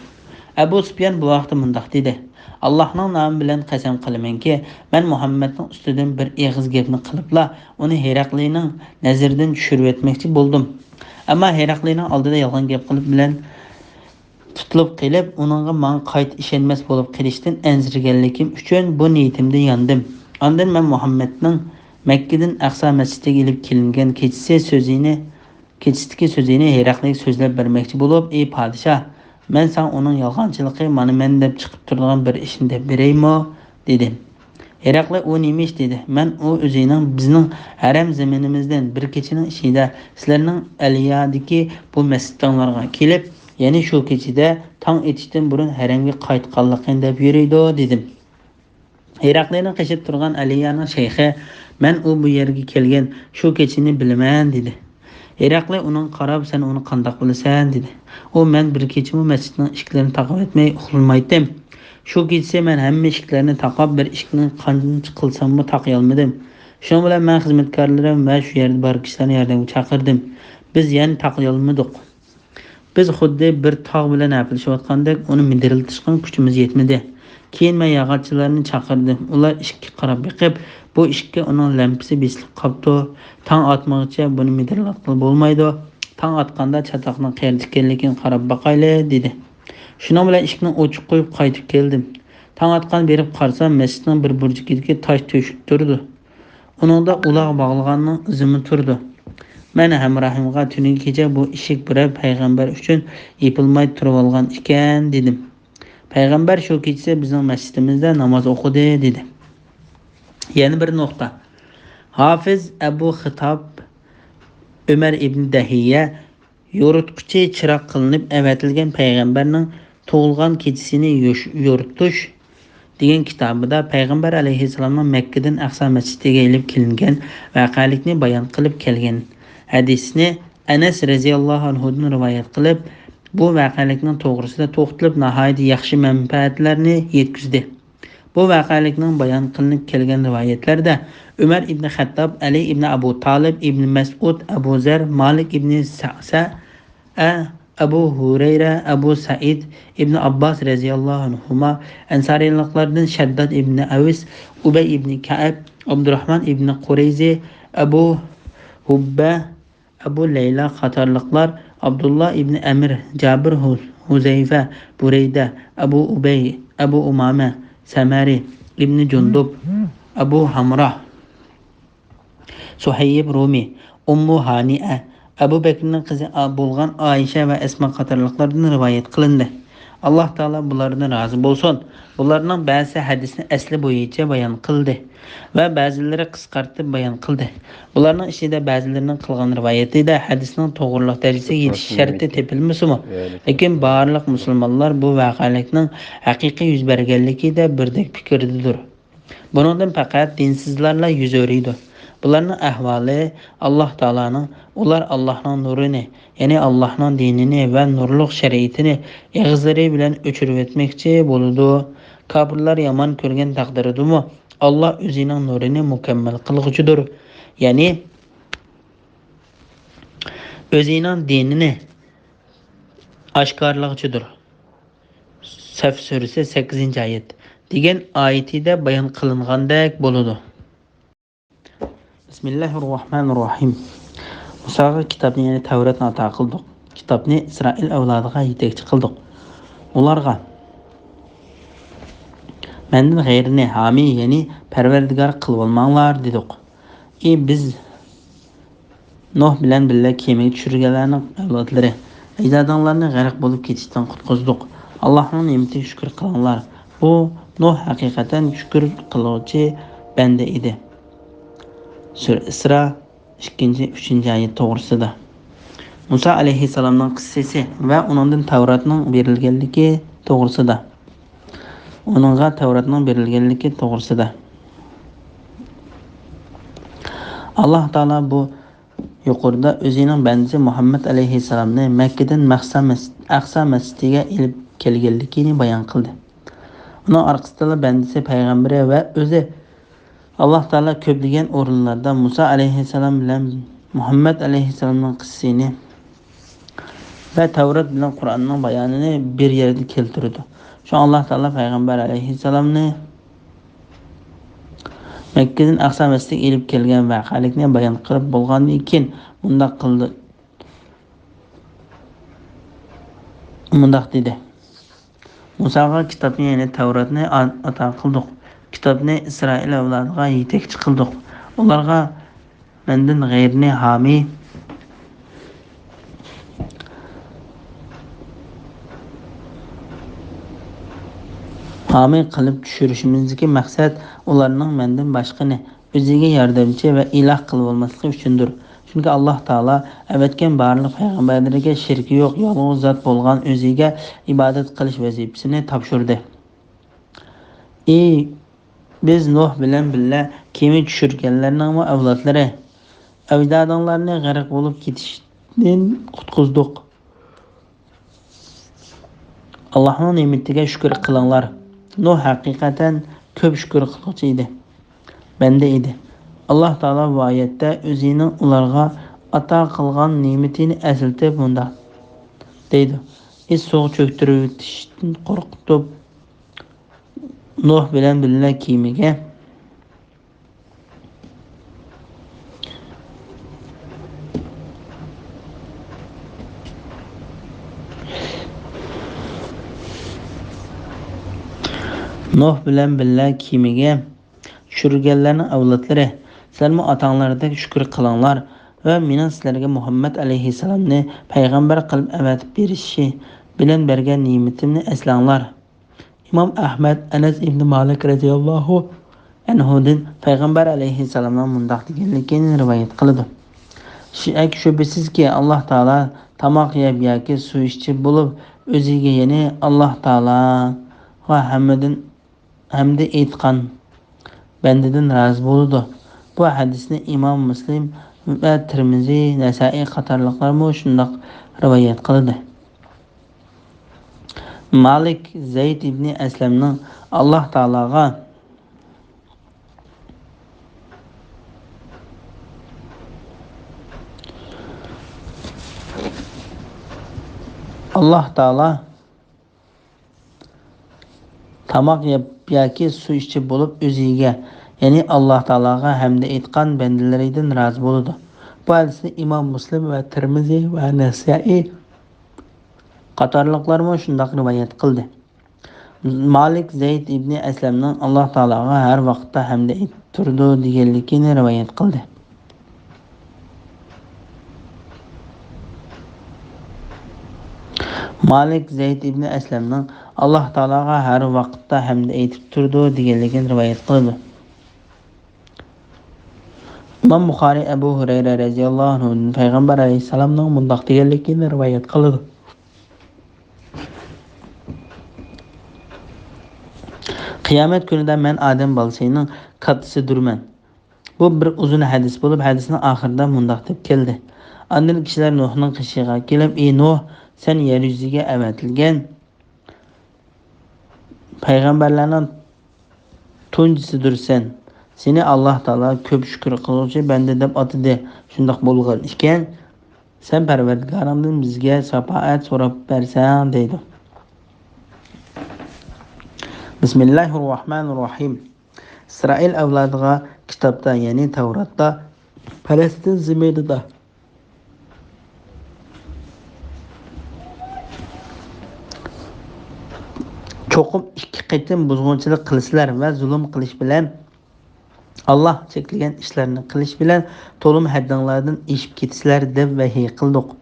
ئەبۇ سۇپيان بۇ ھەقتە مۇنداق دېدى: ئاللاھنىڭ نامى بىلەن قەسەم قىلىمەنكى، مەن مۇھەممەدنىڭ ئۈستىدىن بىر ئېغىز گەپنى قىلىپلا، ئۇنى ھېرەقلىنىڭ نەزىرىدىن چۈشۈرۈۋەتمەكچى بولدۇم. ئەمما ھېرەقلىنىڭ ئالدىدا يالغان گەپ قىلىپ بىلەن تۇتۇلۇپ قېلىپ، ئۇنىڭغا ماڭا قايتا ئىشەنمەس بولۇپ قېلىشتىن ئەنسىرىگەنلىكىم ئۈچۈن بۇ نىيىتىمدىن ياندىم. ئاندىن مەن مۇھەممەدنىڭ مەككىدىن ئەقسا مەسچىتىگە ئېلىپ كېلىنگەن كېچىسى سۆزىنى، كېچىسىدىكى سۆزىنى ھېرەقلىگە سۆزلەپ بەرمەكچى بولۇپ، ئى پادىشاھ، مەن ساڭا ئۇنىڭ يالغانچىلىقى مانا مەن دەپ چىقىپ تۇرىدىغان بىر ئىشنى دەپ بېرەيمۇ؟ دېدى. ھېرەقلى ئۇ نېمە ئىش؟ دېدى. مەن ئۇ ئۆزىنىڭ بىزنىڭ ھەرەم زېمىنىمىزدىن بىر كېچىنىڭ ئىچىدە سىلەرنىڭ ئەلىيادىكى بۇ مەسچىتىڭلارغا كېلىپ، يەنى شۇ كېچىدە تاڭ ئېتىشتىن بۇرۇن ھەرەمگە قايتقانلىقىنى دەپ يۈرىدۇ، دېدىم. ھېرەقلىنىڭ قېشىدا تۇرغان ئەلىيانىڭ شەيخى، مەن ئۇ بۇ يەرگە كەلگەن شۇ كېچىنى بىلىمەن، دېدى. ھېرەقلى ئۇنىڭغا قاراپ، سەن ئۇنى قانداق بىلىسەن؟ دېدى. ئۇ، مەن بىر كېچىمۇ مەسچىتنىڭ ئىشىكلىرىنى تاقىۋەتمەي ئۇخلىمايتتىم. شۇ كېچىسى مەن ھەممە ئىشىكلەرنى تاقاپ، بىر ئىشىكنى قانچە قىلساممۇ تاقىيالمىدىم. شۇنىڭ بىلەن مەن خىزمەتكارلىرىم ۋە شۇ يەردە بار كىشىلەرنى ياردەمگە چاقىردىم. بىز يەنە تاقىيالمىدۇق. بىز خۇددى بىر تاغ بىلەن ھەپىلىشىۋاتقاندەك ئۇنى مىدىرلىتىشقا كۈچىمىز يەتمىدى. كېيىن مەن ياغاچچىلارنى چاقىردىم. ئۇلار ئىشىككە قاراپ بېقىپ، بۇ ئىشىككە ئۇنىڭ لەمپىسى بېسىلىپ قاپتۇ. تاڭ ئاتمىغىچە بۇنى مىدىرلاتقىلى بولمايدۇ. تاڭ ئاتقاندا چاتاقنىڭ قەيەردە ئىكەنلىكىنى قاراپ باقايلى، دېدى. شۇنىڭ بىلەن ئىشىكنى ئوچۇق قويۇپ قايتىپ كەلدىم. تاڭ ئاتقان بېرىپ قارىسام، مەسچىتنىڭ بىر بۇرجىكىدىكى تاش تۆشۈك تۇرىدۇ. ئۇنىڭدا ئۇلاغ باغلىغاننىڭ ئىزىمۇ تۇرىدۇ. مەن ھەمراھىمغا تۈنۈگۈن كېچە بۇ ئىشىك بىرەر پەيغەمبەر ئۈچۈن يېپىلماي تۇرۇۋالغان ئىكەن، دېدىم. پەيغەمبەر شۇ كېچىسى بىزنىڭ مەسچىتىمىزدە ناماز ئوقۇدى، دېدى. يەنە بىر نۇقتا. ھافىز ئەبۇ خىتاب ئۆمەر ئىبن دەھىيە يورۇتقۇچى چىراغ قىلىنىپ ئەۋەتىلگەن پەيغەمبەرنىڭ تۇغۇلغان كېچىسىنى يوش-، يورۇتۇش دېگەن كىتابىدا پەيغەمبەر ئەلەيھىسسالامنىڭ مەككىدىن ئەقسا مەسچىتىگە ئېلىپ كېلىنگەن ۋەقەلىكنى بايان قىلىپ كەلگەن ھەدىسنى ئەنەس رەزىياللاھۇ ئەنھۇدىن رىۋايەت قىلىپ، بۇ ۋەقەلىكنىڭ توغرىسىدا توختىلىپ، ناھايىتى ياخشى مەنپەئەتلەرنى يەتكۈزدى. بۇ ۋەقەلىكنىڭ بايان قىلىنىپ كەلگەن رىۋايەتلەردە ئۆمەر ئىبنى خەتتاب، ئەلى ئىبنى ئەبۇ تالىپ، ئىبنى مەسئۇد، ئەبۇ زەر، مالىك ئىبنى سەسە، ئە، ئەبۇ ھۇرەيرە، ئەبۇ سەئىد، ئىبنى ئابباس رەزىياللاھۇ ئەنھۇما، ئەنسارىيلىقلاردىن شەدداد ئىبنى ئەۋس، ئۇبەي ئىبنى كەئب، ئابدۇراھمان ئىبنى قۇرەيزى، ئەبۇ ھۇببە، ئەبۇ لەيلا قاتارلىقلار، ئابدۇللا ئىبنى ئەمر، جابىر، ھۇ-، ھۇزەيفە، بۇرەيدە، ئەبۇ ئۇبەي، ئەبۇ ئۇمامە، سەمەرى، ئىبنى جۇندۇب، ئەبۇ ھامرا، سۇھەيب رۇمى، ئۇممۇ ھانىئە، ئەبۇ بەكرىنىڭ قىزى ئا-، بولغان ئائىشە ۋە ئەسما قاتارلىقلاردىن رىۋايەت قىلىندى. ئاللاھ تائالا بۇلاردىن رازى بولسۇن. بۇلارنىڭ بەزىسى ھەدىسنى ئەسلى بويىچە بايان قىلدى ۋە بەزىلىرى قىسقارتىپ بايان قىلدى. بۇلارنىڭ ئىچىدە بەزىلىرىنىڭ قىلغان رىۋايىتىدە ھەدىسنىڭ توغرىلىق دەرىجىسىگە يېتىش شەرتى تېپىلمىسىمۇ، لېكىن بارلىق مۇسۇلمانلار بۇ ۋەقەلىكنىڭ ھەقىقىي يۈز بەرگەنلىكىدە بىردەك پىكىردىدۇر. بۇنىڭدىن پەقەت دىنسىزلارلا يۈز ئۆرۈيدۇ. بۇلارنىڭ ئەھۋالى ئاللاھ تائالانىڭ، ئۇلار ئاللاھنىڭ نۇرىنى، يەنى ئاللاھنىڭ دىنىنى ۋە نۇرلۇق شەرىئىتىنى ئېغىزلىرى بىلەن ئۆچۈرۈۋەتمەكچى بولىدۇ. كاپىرلار يامان كۆرگەن تەقدىردىمۇ، ئاللاھ ئۆزىنىڭ نۇرىنى مۇكەممەل قىلغۇچىدۇر. يەنى ئۆزىنىڭ دىنىنى ئاشكارىلىغۇچىدۇر. سەف سۈرىسى سەككىزىنچى ئايەت دېگەن ئايىتىدە بايان قىلىنغاندەك بولىدۇ. بىسمىللاھىررەھمانىررەھىم. مۇساغا كىتابنى، يەنى تەۋراتنى ئاتا قىلدۇق. كىتابنى ئىسرائىل ئەۋلادىغا يېتەكچى قىلدۇق. ئۇلارغا مەندىن غەيرىنى ھامىي، يەنى پەرۋەردىگار قىلىۋالماڭلار دېدۇق. ئى بىز نۇھ بىلەن بىللە كېمىگە چۈشۈرگەنلەرنىڭ ئەۋلادلىرى، ئەجدادىڭلارنى غەرق بولۇپ كېتىشتىن قۇتقۇزدۇق. ئاللاھنىڭ نېمىتىگە شۈكۈر قىلىڭلار. ئۇ، نۇھ، ھەقىقەتەن شۈكۈر قىلغۇچى بەندە ئىدى. سۈرە ئىسرا، ئىككىنچى، ئۈچىنچى ئايەت توغرىسىدا. مۇسا ئەلەيھىسسالامنىڭ قىسسىسى ۋە ئۇنىڭدىن تەۋراتنىڭ بېرىلگەنلىكى توغرىسىدا. ئۇنىڭغا تەۋراتنىڭ بېرىلگەنلىكى توغرىسىدا. ئاللاھ تائالا بۇ يۇقىرىدا ئۆزىنىڭ بەندىسى مۇھەممەد ئەلەيھىسسالامنى مەككىدىن مەقسا مەس-، ئەقسا مەسچىتىگە ئېلىپ كەلگەنلىكىنى بايان قىلدى. ئۇنىڭ ئارقىسىدىلا بەندىسى پەيغەمبىرى ۋە ئۆزى ئاللاھ تائالا كۆپلىگەن ئورۇنلاردا مۇسا ئەلەيھىسسالام بىلەن مۇھەممەد ئەلەيھىسسالامنىڭ قىسسىسىنى ۋە تەۋرات بىلەن قۇرئاننىڭ بايانىنى بىر يەردە كەلتۈرىدۇ. شۇڭا ئاللاھ تائالا پەيغەمبەر ئەلەيھىسسالامنى مەككىدىن ئەقسا مەسچىتىگە ئېلىپ كەلگەن ۋەقەلىكنى بايان قىلىپ بولغاندىن كېيىن مۇنداق قىلدى، مۇنداق دېدى: مۇساغا كىتابنى، يەنى تەۋراتنى ئا-، ئاتا قىلدۇق. كىتابنى ئىسرائىل ئەۋلادىغا يېتەكچى قىلدۇق. ئۇلارغا مەندىن غەيرىنى ھامىي، ھامىي قىلىپ چۈشۈرۈشىمىزدىكى مەقسەت ئۇلارنىڭ مەندىن باشقىنى ئۆزىگە ياردەمچى ۋە ئىلاھ قىلىۋالماسلىقى ئۈچۈندۇر. چۈنكى ئاللاھ تائالا ئەۋەتكەن بارلىق پەيغەمبەرلىرىگە شېرىكى يوق، يالغۇز زات بولغان ئۆزىگە ئىبادەت قىلىش ۋەزىپىسىنى تاپشۇردى. ئى بىز نۇھ بىلەن بىللە كېمە چۈشۈرگەنلەرنىڭمۇ ئەۋلادلىرى، ئەجدادىڭلارنى غەرق بولۇپ كېتىشتىن قۇتقۇزدۇق. ئاللاھنىڭ نېمىتىگە شۈكۈر قىلىڭلار. نۇھ ھەقىقەتەن كۆپ شۈكۈر قىلغۇچى ئىدى، بەندە ئىدى. ئاللاھ تائالا بۇ ئايەتتە ئۆزىنىڭ ئۇلارغا ئاتا قىلغان نېمىتىنى ئەسلىتىپ مۇنداق دەيدۇ: ئى سۇغا چۆكتۈرۈۋېتىشتىن قورقۇتۇپ، نۇھ بىلەن بىللە كېمىگە نۇھ بىلەن بىللە كېمىگە چۈشۈرگەنلەرنىڭ ئەۋلادلىرى، سىلەرمۇ ئاتاڭلاردەك شۈكۈر قىلىڭلار. ۋە مېنىڭ سىلەرگە مۇھەممەد ئەلەيھىسسالامنى پەيغەمبەر قىلىپ ئەۋەتىپ بېرىشى بىلەن بەرگەن نېمىتىمنى ئەسلەڭلار. ئىمام ئەھمەد ئەنەس ئىبنى مالىك رەزىياللاھۇ ئەنھۇدىن پەيغەمبەر ئەلەيھىسسالامنىڭ مۇنداق دېگەنلىكىنى رىۋايەت قىلىدۇ: شەك-شۈبھىسىزكى، ئاللاھ تائالا تاماق يەپ ياكى سۇ ئىچىپ بولۇپ ئۆزىگە، يەنى ئاللاھ تائالاغا ھەمدىن، ھەمدە ئېيتقان بەندىدىن رازى بولىدۇ. بۇ ھەدىسنى ئىمام مۇسلىم ۋە تىرمىزى، نەسائىي قاتارلىقلارمۇ شۇنداق رىۋايەت قىلدى. مالىك زەيد ئىبنى ئەسلەمنىڭ ئاللاھ تائالاغا، ئاللاھ تائالا تاماق يەپ ياكى سۇ ئىچىپ بولۇپ ئۆزىگە، يەنى ئاللاھ تائالاغا ھەمدە ئېيتقان بەندىلىرىدىن رازى بولىدۇ. بۇ ھەدىسنى ئىمام مۇسلىم ۋە تىرمىزى ۋە نەسائىي قاتارلىقلارمۇ شۇنداق رىۋايەت قىلدى. مالىك زەيد ئىبنى ئەسلەمنىڭ ئاللاھ تائالاغا ھەر ۋاقىتتا ھەمدە ئېيتىپ تۇرىدۇ دېگەنلىكىنى رىۋايەت قىلدى. مالىك زەيد ئىبنى ئەسلەمنىڭ ئاللاھ تائالاغا ھەر ۋاقىتتا ھەمدە ئېيتىپ تۇرىدۇ دېگەنلىكىنى رىۋايەت قىلىدۇ. ئىمام بۇخارىي ئەبۇ ھۇرەيرە رەزىياللاھۇ ئەنھۇدىن پەيغەمبەر ئەلەيھىسسالامنىڭ مۇنداق دېگەنلىكىنى رىۋايەت قىلىدۇ: قىيامەت كۈنىدە مەن ئادەم بالىسىنىڭ كاتتىسىدۇرمەن. بۇ بىر ئۇزۇن ھەدىس بولۇپ، ھەدىسنىڭ ئاخىرىدا مۇنداق دەپ كەلدى: ئاندىن كىشىلەر نۇھنىڭ قېشىغا كېلىپ، ئى نۇھ، سەن يەر يۈزىگە ئەۋەتىلگەن پەيغەمبەرلەرنىڭ تۇنجىسىدۇرسەن. سېنى ئاللاھ تائالا كۆپ شۈكۈر قىلغۇچى بەندە دەپ ئاتىدى. شۇنداق بولغان ئىكەن، سەن پەرۋەردىگارىڭدىن بىزگە شاپائەت سوراپ بەرسەڭ، دەيدۇ. بىسمىللاھىر راھمانىر راھىم. ئىسرائىل ئەۋلادىغا كىتابتا، يەنى تەۋراتتا، پەلەستىن زېمىنىدا چوقۇم ئىككى قېتىم بۇزغۇنچىلىق قىلىسىلەر ۋە زۇلۇم قىلىش بىلەن، ئاللاھ چەكلىگەن ئىشلارنى قىلىش بىلەن تولىمۇ ھەددىڭلاردىن ئېشىپ كېتىسىلەر، دەپ ۋەھىي قىلدۇق.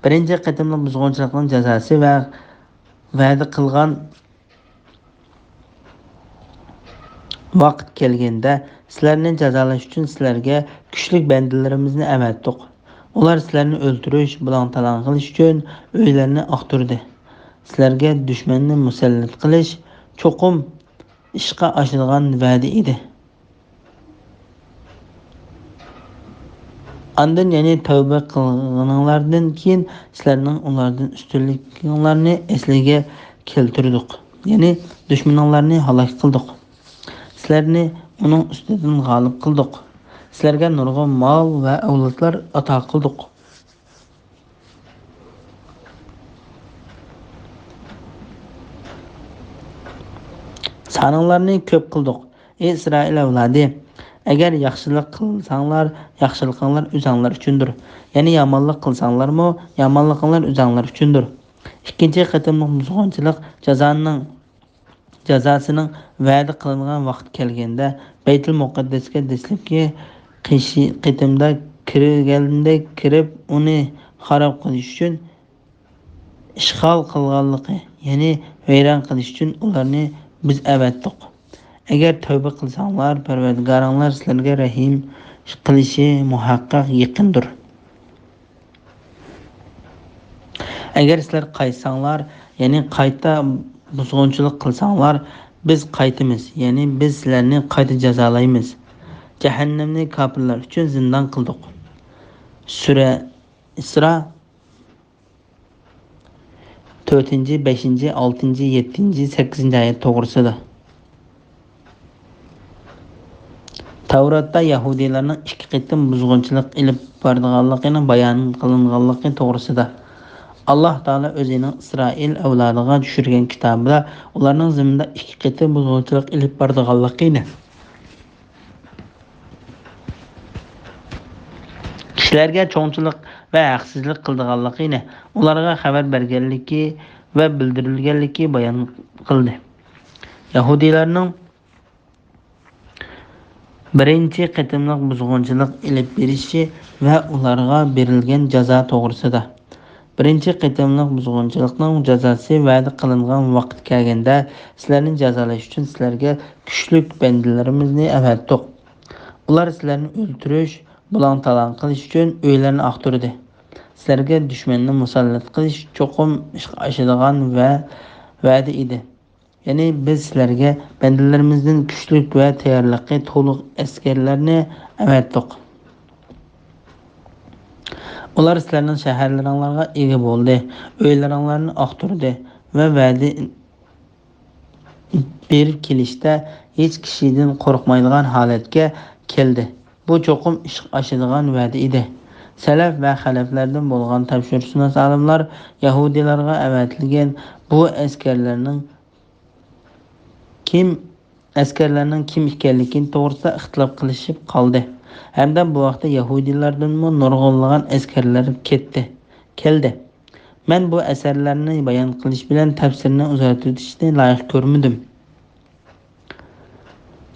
بىرىنچى قېتىملىق بۇزغۇنچىلىقنىڭ جازاسى ۋە ۋەدە قىلغان ۋاقىت كەلگەندە، سىلەرنى جازالاش ئۈچۈن سىلەرگە كۈچلۈك بەندىلىرىمىزنى ئەۋەتتۇق. ئۇلار سىلەرنى ئۆلتۈرۈش، بۇلاڭ-تالاڭ قىلىش ئۈچۈن ئۆيلەرنى ئاختۇردى. سىلەرگە دۈشمەننى مۇسەللەت قىلىش چوقۇم ئىشقا ئاشىدىغان ۋەدە ئىدى. ئاندىن، يەنى تەۋبە قىلغىنىڭلاردىن كېيىن، سىلەرنىڭ ئۇلاردىن ئۈستۈنلۈكۈڭلارنى ئەسلىگە كەلتۈردۇق. يەنى دۈشمىنىڭلارنى ھالاك قىلدۇق. سىلەرنى ئۇنىڭ ئۈستىدىن غالىب قىلدۇق. سىلەرگە نۇرغۇن مال ۋە ئەۋلادلار ئاتا قىلدۇق. سانىڭلارنى كۆپ قىلدۇق. ئى ئىسرائىل ئەۋلادى! ئەگەر ياخشىلىق قىلساڭلار، ياخشىلىقىڭلار ئۆزۈڭلار ئۈچۈندۇر. يەنى يامانلىق قىلساڭلارمۇ، يامانلىقىڭلار ئۆزۈڭلار ئۈچۈندۇر. ئىككىنچى قېتىملىق بۇزغۇنچىلىق جازانىڭ، جازاسىنىڭ ۋەدە قىلىنغان ۋاقتى كەلگەندە، بەيتۇل مۇقەددەسكە دەسلەپكى قېشى-، قېتىمدا كىرگەندەك كىرىپ، ئۇنى خاراب قىلىش ئۈچۈن ئىشغال قىلغانلىقى، يەنى ۋەيران قىلىش ئۈچۈن ئۇلارنى بىز ئەۋەتتۇق. ئەگەر تەۋبە قىلساڭلار، پەرۋەردىگارىڭلار سىلەرگە رەھىم قىلىشى مۇھەققەق يېقىندۇر. ئەگەر سىلەر قايتساڭلار، يەنى قايتا بۇزغۇنچىلىق قىلساڭلار، بىز قايتىمىز، يەنى بىز سىلەرنى قايتا جازالايمىز. جەھەننەمنى كاپىرلار ئۈچۈن زىندان قىلدۇق. سۈرە ئىسرا، تۆتىنچى، بەشىنچى، ئالتىنچى، يەتتىنچى، سەككىزىنچى ئايەت توغرىسىدا. تەۋراتتا يەھۇدىيلارنىڭ ئىككى قېتىم بۇزغۇنچىلىق ئېلىپ بارىدىغانلىقىنىڭ بايان قىلىنغانلىقى توغرىسىدا. ئاللاھ تائالا ئۆزىنىڭ ئىسرائىل ئەۋلادىغا چۈشۈرگەن كىتابىدا ئۇلارنىڭ زېمىندا ئىككى قېتىم بۇزغۇنچىلىق ئېلىپ بارىدىغانلىقىنى، كىشىلەرگە چوڭچىلىق ۋە ھەقسىزلىك قىلىدىغانلىقىنى، ئۇلارغا خەۋەر بەرگەنلىكى ۋە بىلدۈرۈلگەنلىكى بايان قىلدى. يەھۇدىيلارنىڭ بىرىنچى قېتىملىق بۇزغۇنچىلىق ئېلىپ بېرىشى ۋە ئۇلارغا بېرىلگەن جازا توغرىسىدا. بىرىنچى قېتىملىق بۇزغۇنچىلىقنىڭ جازاسى ۋەدە قىلىنغان ۋاقىت كەلگەندە، سىلەرنى جازالاش ئۈچۈن سىلەرگە كۈچلۈك بەندىلىرىمىزنى ئەۋەتتۇق. ئۇلار سىلەرنى ئۆلتۈرۈش، بۇلاڭ-تالاڭ قىلىش ئۈچۈن ئۆيلەرنى ئاختۇردى. سىلەرگە دۈشمەننى مۇسەللەت قىلىش چوقۇم ئىشقا ئاشىدىغان ۋە ۋەدە ئىدى. يەنى بىز سىلەرگە بەندىلىرىمىزدىن كۈچلۈك ۋە تەييارلىقى تولۇق ئەسكەرلەرنى ئەۋەتتۇق. ئۇلار سىلەرنىڭ شەھەرلىرىڭلارغا ئىگە بولدى، ئۆيلىرىڭلارنى ئاختۇردى ۋە ۋەدە بېرىپ كېلىشتە ھېچ كىشىدىن قورقمايدىغان ھالەتكە كەلدى. بۇ چوقۇم ئىشقا ئاشىدىغان ۋەدە ئىدى. سەلەف ۋە خەلەفلەردىن بولغان تەپسىرشۇناس ئالىملار يەھۇدىيلارغا ئەۋەتىلگەن بۇ ئەسكەرلەرنىڭ كىم، ئەسكەرلەرنىڭ كىم ئىكەنلىكى توغرىسىدا ئىختىلاپ قىلىشىپ قالدى ھەمدە بۇ ھەقتە يەھۇدىيلاردىنمۇ نۇرغۇنلىغان ئەسكەرلەر كەتتى، كەلدى. مەن بۇ ئەسەرلەرنى بايان قىلىش بىلەن تەپسىرنى ئۇزارتىۋېتىشنى لايىق كۆرمىدىم.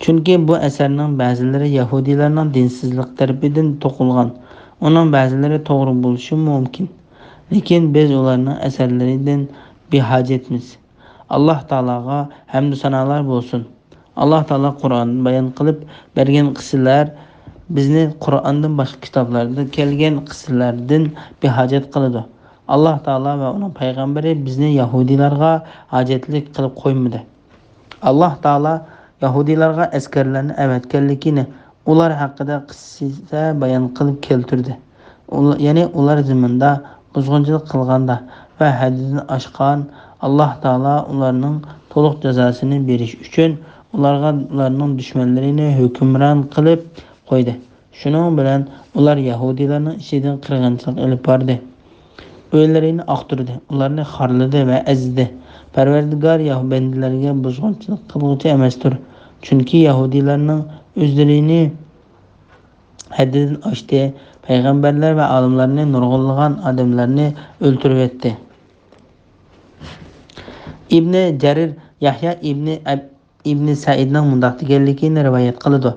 چۈنكى بۇ ئەسەرنىڭ بەزىلىرى يەھۇدىيلارنىڭ دىنسىزلىق تەرىپىدىن توقۇلغان، ئۇنىڭ بەزىلىرى توغرا بولۇشى مۇمكىن. لېكىن بىز ئۇلارنىڭ ئەسەرلىرىدىن بىھاجەتمىز. ئاللاھ تائالاغا ھەمدۇ سانالار بولسۇن. ئاللاھ تائالا قۇرئاندا بايان قىلىپ بەرگەن قىسسىلەر بىزنى قۇرئاندىن باشقا كىتابلاردا كەلگەن قىسسىلەردىن بىھاجەت قىلىدۇ. ئاللاھ تائالا ۋە ئۇنىڭ پەيغەمبىرى بىزنى يەھۇدىيلارغا ھاجەتلىك قىلىپ قويمىدى. ئاللاھ تائالا يەھۇدىيلارغا ئەسكەرلەرنى ئەۋەتكەنلىكىنى ئۇلار ھەققىدە قىسسە بايان قىلىپ كەلتۈردى. ئۇل-، يەنى ئۇلار زېمىندا بۇزغۇنچىلىق قىلغاندا ۋە ھەددىدىن ئاشقان، ئاللاھ تائالا ئۇلارنىڭ تولۇق جازاسىنى بېرىش ئۈچۈن ئۇلارغا ئۇلارنىڭ دۈشمەنلىرىنى ھۆكۈمران قىلىپ قويدى. شۇنىڭ بىلەن ئۇلار يەھۇدىيلارنىڭ ئىچىدىن قىرغىنچىلىق ئېلىپ باردى. ئۆيلىرىنى ئاختۇردى، ئۇلارنى خارلىدى ۋە ئەزدى. پەرۋەردىگار يەھۇ-، بەندىلەرگە بۇزغۇنچىلىق قىلغۇچى ئەمەستۇر. چۈنكى يەھۇدىيلارنىڭ ئۆزلىرىنى ھەددىدىن ئاشتى، پەيغەمبەرلەر ۋە ئالىملارنى نۇرغۇنلىغان ئادەملەرنى ئۆلتۈرۈۋەتتى. ئىبنى جەرىر يەھيا ئىبنى ئەب-، ئىبنى سەئىدنىڭ مۇنداق دېگەنلىكىنى رىۋايەت قىلىدۇ: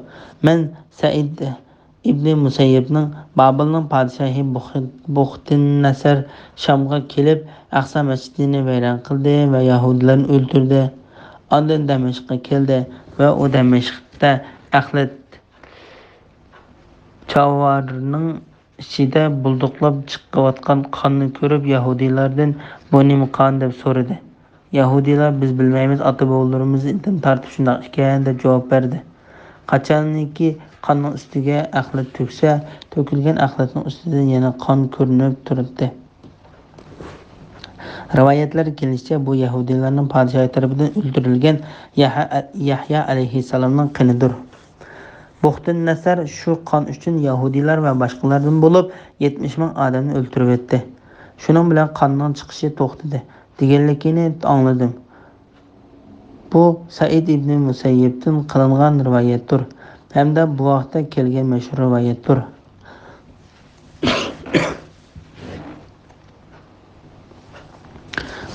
مەن سەئىد ئىبنى مۇسەييىبنىڭ بابىلنىڭ پادىشاھى بۇخ-، بۇختىننەسەر شامغا كېلىپ، ئەقسا مەسچىتىنى ۋەيران قىلدى ۋە يەھۇدىيلارنى ئۆلتۈردى. ئاندىن دەمەشققە كەلدى ۋە ئۇ دەمەشقتە ئەخلەت چاۋارنىڭ ئىچىدە بۇلدۇقلاپ چىقىۋاتقان قاننى كۆرۈپ، يەھۇدىيلاردىن: «بۇ نېمە قان؟» دەپ سورىدى. يەھۇدىيلار: «بىز بىلمەيمىز، ئاتا-بوۋىلىرىمىزدىن تارتىپ شۇنداق ئىكەن» دەپ جاۋاب بەردى. قاچانكى قاننىڭ ئۈستىگە ئەخلەت تۆكسە، تۆكۈلگەن ئەخلەتنىڭ ئۈستىدىن يەنە قان كۆرۈنۈپ تۇراتتى. رىۋايەتلەردە كېلىشىچە، بۇ يەھۇدىيلارنىڭ پادىشاھى تەرىپىدىن ئۆلتۈرۈلگەن يەھيا، يەھيا ئەلەيھىسسالامنىڭ قېنىدۇر. بۇختىننەسەر شۇ قان ئۈچۈن يەھۇدىيلار ۋە باشقىلاردىن بولۇپ يەتمىش مىڭ ئادەمنى ئۆلتۈرۈۋەتتى. شۇنىڭ بىلەن قاننىڭ چىقىشى توختىدى، دېگەنلىكىنى ئاڭلىدىم. بۇ سەئىد ئىبنى مۇسەييىبتىن قىلىنغان رىۋايەتتۇر ھەمدە بۇ ھەقتە كەلگەن مەشھۇر رىۋايەتتۇر.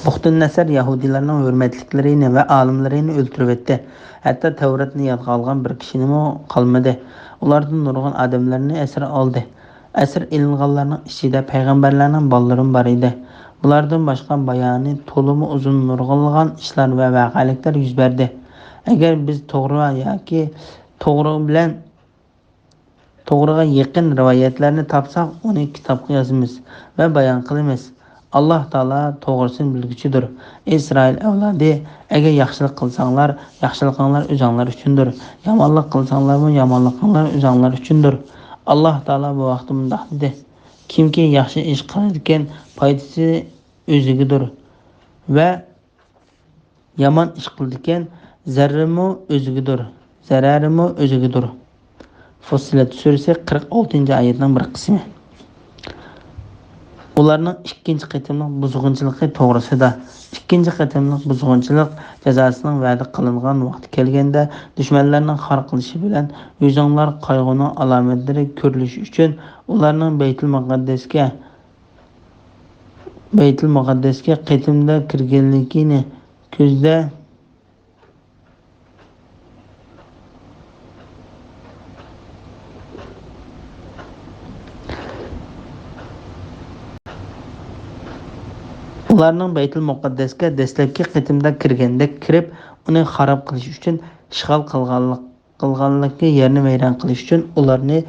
بۇختۇننەسەر يەھۇدىيلارنىڭ ھۆرمەتلىكلىرىنى ۋە ئالىملىرىنى ئۆلتۈرۈۋەتتى. ھەتتا تەۋراتنى يادقا ئالغان بىر كىشىنىمۇ قالمىدى. ئۇلاردىن نۇرغۇن ئادەملەرنى ئەسىر ئالدى. ئەسىر ئېلىنغانلارنىڭ ئىچىدە پەيغەمبەرلەرنىڭ بالىلىرىمۇ بار ئىدى. بۇلاردىن باشقا بايانى تولىمۇ ئۇزۇن نۇرغۇنلىغان ئىشلار ۋە ۋەقەلىكلەر يۈز بەردى. ئەگەر بىز توغرا ياكى توغرا بىلەن توغرىغا يېقىن رىۋايەتلەرنى تاپساق، ئۇنى كىتابقا يازىمىز ۋە بايان قىلىمىز. ئاللاھ تائالا توغرىسىنى بىلگۈچىدۇر. ئىسرائىل ئەۋلادى، ئەگەر ياخشىلىق قىلساڭلار، ياخشىلىقىڭلار ئۆزۈڭلار ئۈچۈندۇر. يامانلىق قىلساڭلارمۇ، يامانلىقىڭلار ئۆزۈڭلار ئۈچۈندۇر. ئاللاھ تائالا بۇ ھەقتە مۇنداق دېدى: كىمكى ياخشى ئىش قىلىدىكەن، پايدىسى ئۆزىگىدۇر ۋە يامان ئىش قىلىدىكەن، زەررىمۇ ئۆزىگىدۇر، زەرەرىمۇ ئۆزىگىدۇر. فۇسسىلەت سۈرىسى قىرىق ئالتىنچى ئايەتنىڭ بىر قىسمى. ئۇلارنىڭ ئىككىنچى قېتىملىق بۇزغۇنچىلىقى توغرىسىدا. ئىككىنچى قېتىملىق بۇزغۇنچىلىق جازاسىنىڭ ۋەدە قىلىنغان ۋاقتى كەلگەندە، دۈشمەنلەرنىڭ خار قىلىشى بىلەن يۈزۈڭلار قايغۇنىڭ ئالامەتلىرى كۆرۈلۈشى ئۈچۈن، ئۇلارنىڭ بەيتۇل مۇقەددەسكە بەيتۇل مۇقەددەسكە قېتىمدا كىرگەنلىكىنى كۆزدە، ئۇلارنىڭ بەيتۇل مۇقەددەسكە دەسلەپكى قېتىمدا كىرگەندەك كىرىپ، ئۇنى خاراب قىلىش ئۈچۈن ئىشغال قىلغانلىق-، قىلغانلىكى، يەرنى ۋەيران قىلىش ئۈچۈن ئۇلارنى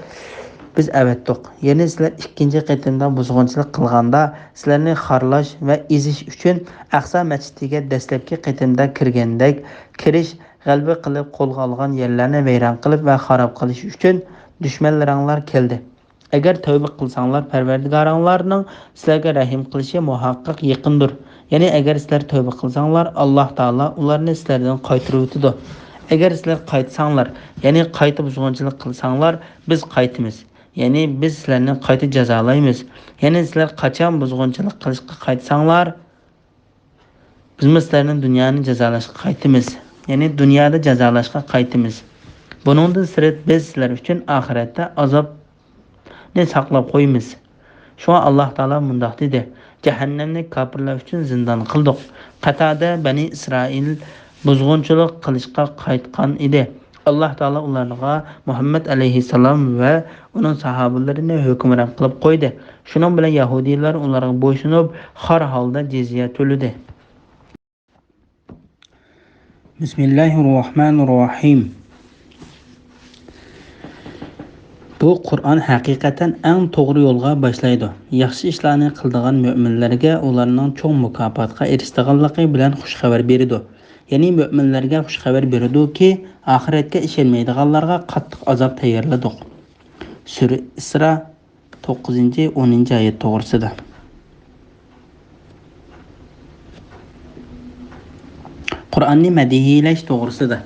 بىز ئەۋەتتۇق. يەنى سىلەر ئىككىنچى قېتىمدا بۇزغۇنچىلىق قىلغاندا، سىلەرنى خارلاش ۋە ئېزىش ئۈچۈن ئەقسا مەسچىتىگە دەسلەپكى قېتىمدا كىرگەندەك كىرىش، غەلىبە قىلىپ قولغا ئالغان يەرلەرنى ۋەيران قىلىپ ۋە خاراب قىلىش ئۈچۈن دۈشمەنلىرىڭلار كەلدى. ئەگەر تەۋبە قىلساڭلار، پەرۋەردىگارىڭلارنىڭ سىلەرگە رەھىم قىلىشى مۇھەققەق يېقىندۇر. يەنى ئەگەر سىلەر تەۋبە قىلساڭلار، ئاللاھ تائالا ئۇلارنى سىلەردىن قايتۇرۇۋېتىدۇ. ئەگەر سىلەر قايتساڭلار، يەنى قايتا بۇزغۇنچىلىق قىلساڭلار، بىز قايتىمىز. يەنى بىز سىلەرنى قايتا جازالايمىز. يەنى سىلەر قاچان بۇزغۇنچىلىق قىلىشقا قايتساڭلار، بىزمۇ سىلەرنى دۇنيانى جازالاشقا قايتىمىز. يەنى دۇنيادا جازالاشقا قايتىمىز. بۇنىڭدىن سىرت، بىز سىلەر ئۈچۈن ئاخىرەتتە ئازابنى ساقلاپ قويىمىز. شۇڭا ئاللاھ تائالا مۇنداق دېدى: جەھەننەمنى كاپىرلار ئۈچۈن زىندان قىلدۇق. قاتادە بەنى ئىسرائىل بۇزغۇنچىلىق قىلىشقا قايتقان ئىدى. ئاللاھ تائالا ئۇلارغا مۇھەممەد ئەلەيھىسسالام ۋە ئۇنىڭ ساھابىلىرىنى ھۆكۈمران قىلىپ قويدى. شۇنىڭ بىلەن يەھۇدىيلار ئۇلارغا بويسۇنۇپ، خار ھالدا جىزيە تۆلىدى. بىسمىللاھىر راھمانىر راھىم. بۇ قۇرئان ھەقىقەتەن ئەڭ توغرا يولغا باشلايدۇ. ياخشى ئىشلارنى قىلىدىغان مۆمىنلەرگە ئۇلارنىڭ چوڭ مۇكاپاتقا ئېرىشىدىغانلىقى بىلەن خۇش خەۋەر بېرىدۇ. يەنى مۆمىنلەرگە خۇش خەۋەر بېرىدۇكى، ئاخىرەتكە ئىشەنمەيدىغانلارغا قاتتىق ئازاب تەييارلىدۇق. سۈرە ئىسرا، توققۇزىنچى، ئونىنچى ئايەت توغرىسىدا. قۇرئاننى مەدھىيلەش توغرىسىدا.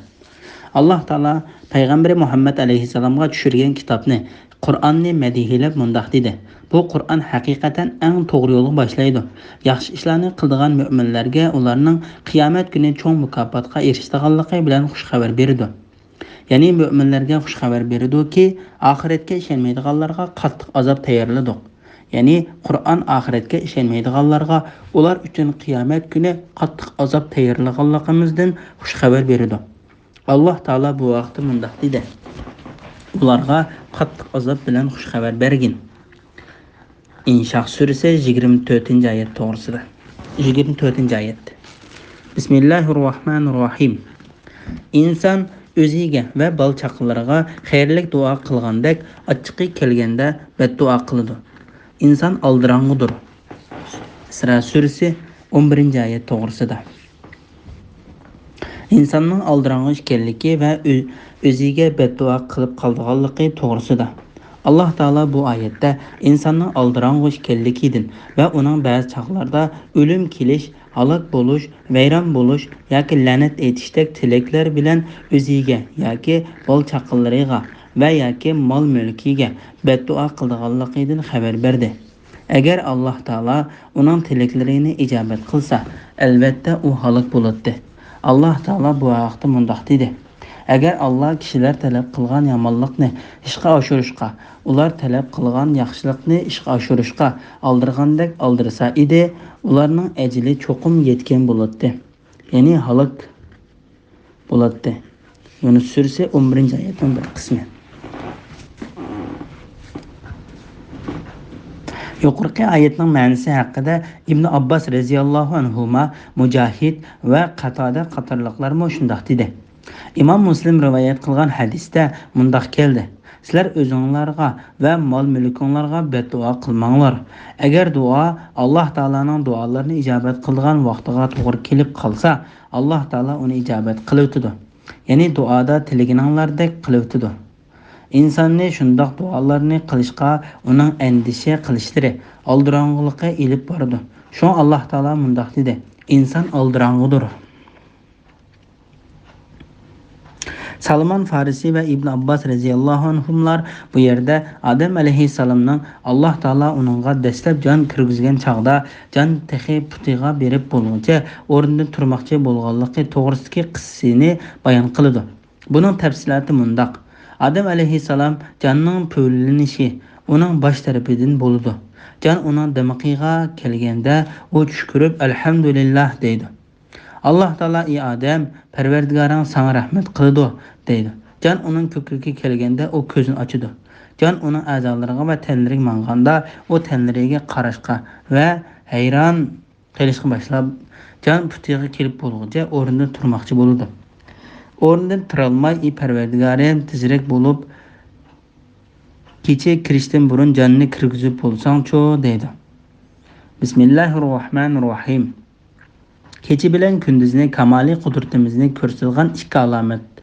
ئاللاھ تائالا پەيغەمبىرى مۇھەممەد ئەلەيھىسسالامغا چۈشۈرگەن كىتابنى، قۇرئاننى مەدھىيلەپ مۇنداق دېدى: بۇ قۇرئان ھەقىقەتەن ئەڭ توغرا يولغا باشلايدۇ. ياخشى ئىشلارنى قىلىدىغان مۆمىنلەرگە ئۇلارنىڭ قىيامەت كۈنى چوڭ مۇكاپاتقا ئېرىشىدىغانلىقى بىلەن خۇش خەۋەر بېرىدۇ. يەنى مۆمىنلەرگە خۇش خەۋەر بېرىدۇكى، ئاخىرەتكە ئىشەنمەيدىغانلارغا قاتتىق ئازاب تەييارلىدۇق. يەنى قۇرئان ئاخىرەتكە ئىشەنمەيدىغانلارغا ئۇلار ئۈچۈن قىيامەت كۈنى قاتتىق ئازاب تەييارلىغانلىقىمىزدىن خۇش خەۋەر بېرىدۇ. ئاللاھ تائالا بۇ ھەقتە مۇنداق دېدى: ئۇلارغا قاتتىق ئازاب بىلەن خۇش خەۋەر بەرگىن. ئىنشاق سۈرىسى يىگىرمە تۆتىنچى ئايەت توغرىسىدا. يىگىرمە تۆتىنچى ئايەت. بىسمىللاھىر راھمانىر راھىم. ئىنسان ئۆزىگە ۋە بالا-چاقىلىرىغا خەيرلىك دۇئا قىلغاندەك، ئاچچىقى كەلگەندە بەتدۇئا قىلىدۇ. ئىنسان ئالدىراڭغۇدۇر. ئىسرا سۈرىسى ئون بىرىنچى ئايەت توغرىسىدا. ئىنساننىڭ ئالدىراڭغۇ ئىكەنلىكى ۋە ئۆ-، ئۆزىگە بەتدۇئا قىلىپ قالىدىغانلىقى توغرىسىدا. ئاللاھ تائالا بۇ ئايەتتە ئىنساننىڭ ئالدىراڭغۇ ئىكەنلىكىدىن ۋە ئۇنىڭ بەزى چاغلاردا ئۆلۈم كېلىش، ھالاك بولۇش، ۋەيران بولۇش ياكى لەنەت ئېيتىشتەك تىلەكلەر بىلەن ئۆزىگە ياكى بالا-چاقىلىرىغا ۋە ياكى مال-مۈلكىگە بەتدۇئا قىلىدىغانلىقىدىن خەۋەر بەردى. ئەگەر ئاللاھ تائالا ئۇنىڭ تىلەكلىرىنى ئىجابەت قىلسا، ئەلۋەتتە ئۇ ھالاك بولاتتى. ئاللاھ تائالا بۇ ھەقتە مۇنداق دېدى: ئەگەر ئاللاھ كىشىلەر تەلەپ قىلغان يامانلىقنى ئىشقا ئاشۇرۇشقا، ئۇلار تەلەپ قىلغان ياخشىلىقنى ئىشقا ئاشۇرۇشقا ئالدىرىغاندەك ئالدىرسا ئىدى، ئۇلارنىڭ ئەجىلى چوقۇم يەتكەن بولاتتى. يەنى ھالاك بولاتتى. يۇنۇس سۈرىسى ئون بىرىنچى ئايەتنىڭ بىر قىسمى. يۇقىرىقى ئايەتنىڭ مەنىسى ھەققىدە ئىبن ئابباس رەزىياللاھۇ ئەنھۇما، مۇجاھىد ۋە قاتادە قاتارلىقلارمۇ شۇنداق دېدى. ئىمام مۇسلىم رىۋايەت قىلغان ھەدىستە مۇنداق كەلدى: سىلەر ئۆزۈڭلارغا ۋە مال-مۈلكۈڭلارغا بەتدۇئا قىلماڭلار. ئەگەر دۇئا ئاللاھ تائالانىڭ دۇئالىرىنى ئىجابەت قىلىدىغان ۋاقتىغا توغرا كېلىپ قالسا، ئاللاھ تائالا ئۇنى ئىجابەت قىلىۋېتىدۇ. يەنى دۇئادا تىلىگىنىڭلاردەك قىلىۋېتىدۇ. ئىنساننى شۇنداق دۇئالارنى قىلىشقا ئۇنىڭ ئەندىشە قىلىشلىرى، ئالدىراڭغۇلۇقى ئېلىپ بارىدۇ. شۇڭا ئاللاھ تائالا مۇنداق دېدى: ئىنسان ئالدىراڭغۇدۇر. سالمان فارسى ۋە ئىبن ئابباس رەزىياللاھۇ ئەنھۇملار بۇ يەردە ئادەم ئەلەيھىسسالامنىڭ ئاللاھ تائالا ئۇنىڭغا دەسلەپ جان كىرگۈزگەن چاغدا جان تېخى پۇتىغا بېرىپ بولغۇچە ئورنىدىن تۇرماقچى بولغانلىقى توغرىسىدىكى قىسسىسىنى بايان قىلىدۇ. بۇنىڭ تەپسىلاتى مۇنداق: ئادەم ئەلەيھىسسالام جاننىڭ پۈۋلىنىشى، ئۇنىڭ باش تەرىپىدىن بولىدۇ. جان ئۇنىڭ دىمىقىغا كەلگەندە، ئۇ چۈش كۆرۈپ، ئەلھەمدۇلىللاھ دەيدۇ. ئاللاھ تائالا: ئى ئادەم، پەرۋەردىگارىڭ ساڭا رەھمەت قىلىدۇ، دەيدۇ. جان ئۇنىڭ كۆكرىكىگە كەلگەندە، ئۇ كۆزىنى ئاچىدۇ. جان ئۇنىڭ ئەزالىرىغا ۋە تەنلىرىگە ماڭغاندا، ئۇ تەنلىرىگە قاراشقا ۋە ھەيران قىلىشقا باشلاپ، جان پۇتىغا كېلىپ بولغۇچە ئورنىدىن تۇرماقچى بولىدۇ. ئورنىدىن تۇرالماي، ئى پەرۋەردىگارىم، تېزرەك بولۇپ، كېچە كىرىشتىن بۇرۇن جاننى كىرگۈزۈپ بولساڭچۇ، دەيدۇ. بىسمىللاھىررەھمانىررەھىم. كېچە بىلەن كۈندۈزنى كامالىي قۇدرىتىمىزنى كۆرسىتىدىغان ئىككى ئالامەت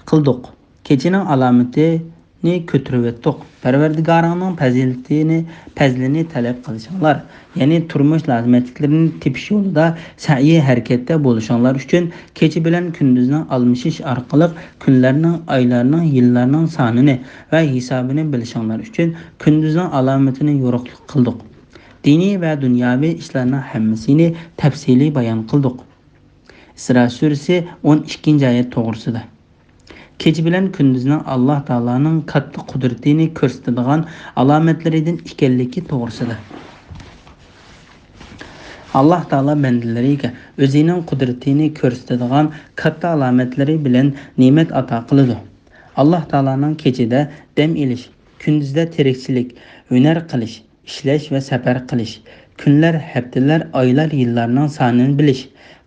قىلدۇق. كېچىنىڭ ئالامىتىنى كۆتۈرۈۋەتتۇق. پەرۋەردىگارىڭنىڭ پەزىلىتىنى، پەزلىنى تەلەپ قىلىشىڭلار، يەنى تۇرمۇش لازىمەتلىكلىرىنى تېپىش يولىدا سەئيى ھەرىكەتتە بولۇشۇڭلار ئۈچۈن كېچە بىلەن كۈندۈزنىڭ ئالمىشىش ئارقىلىق كۈنلەرنىڭ، ئايلارنىڭ، يىللارنىڭ سانىنى ۋە ھېسابىنى بىلىشىڭلار ئۈچۈن كۈندۈزنىڭ ئالامىتىنى يورۇقلۇق قىلدۇق. دىنىي ۋە دۇنياۋى ئىشلارنىڭ ھەممىسىنى تەپسىلىي بايان قىلدۇق. ئىسرا سۈرىسى ئون ئىككىنچى ئايەت توغرىسىدا. كېچە بىلەن كۈندۈزنىڭ ئاللاھ تائالانىڭ كاتتا قۇدرىتىنى كۆرسىتىدىغان ئالامەتلىرىدىن ئىكەنلىكى توغرىسىدا. ئاللاھ تائالا بەندىلىرىگە ئۆزىنىڭ قۇدرىتىنى كۆرسىتىدىغان كاتتا ئالامەتلىرى بىلەن نېمەت ئاتا قىلىدۇ. ئاللاھ تائالانىڭ كېچىدە دەم ئېلىش، كۈندۈزدە تىرىكچىلىك، ھۈنەر قىلىش، ئىشلەش ۋە سەپەر قىلىش، كۈنلەر، ھەپتىلەر، ئايلار، يىللارنىڭ سانىنى بىلىش،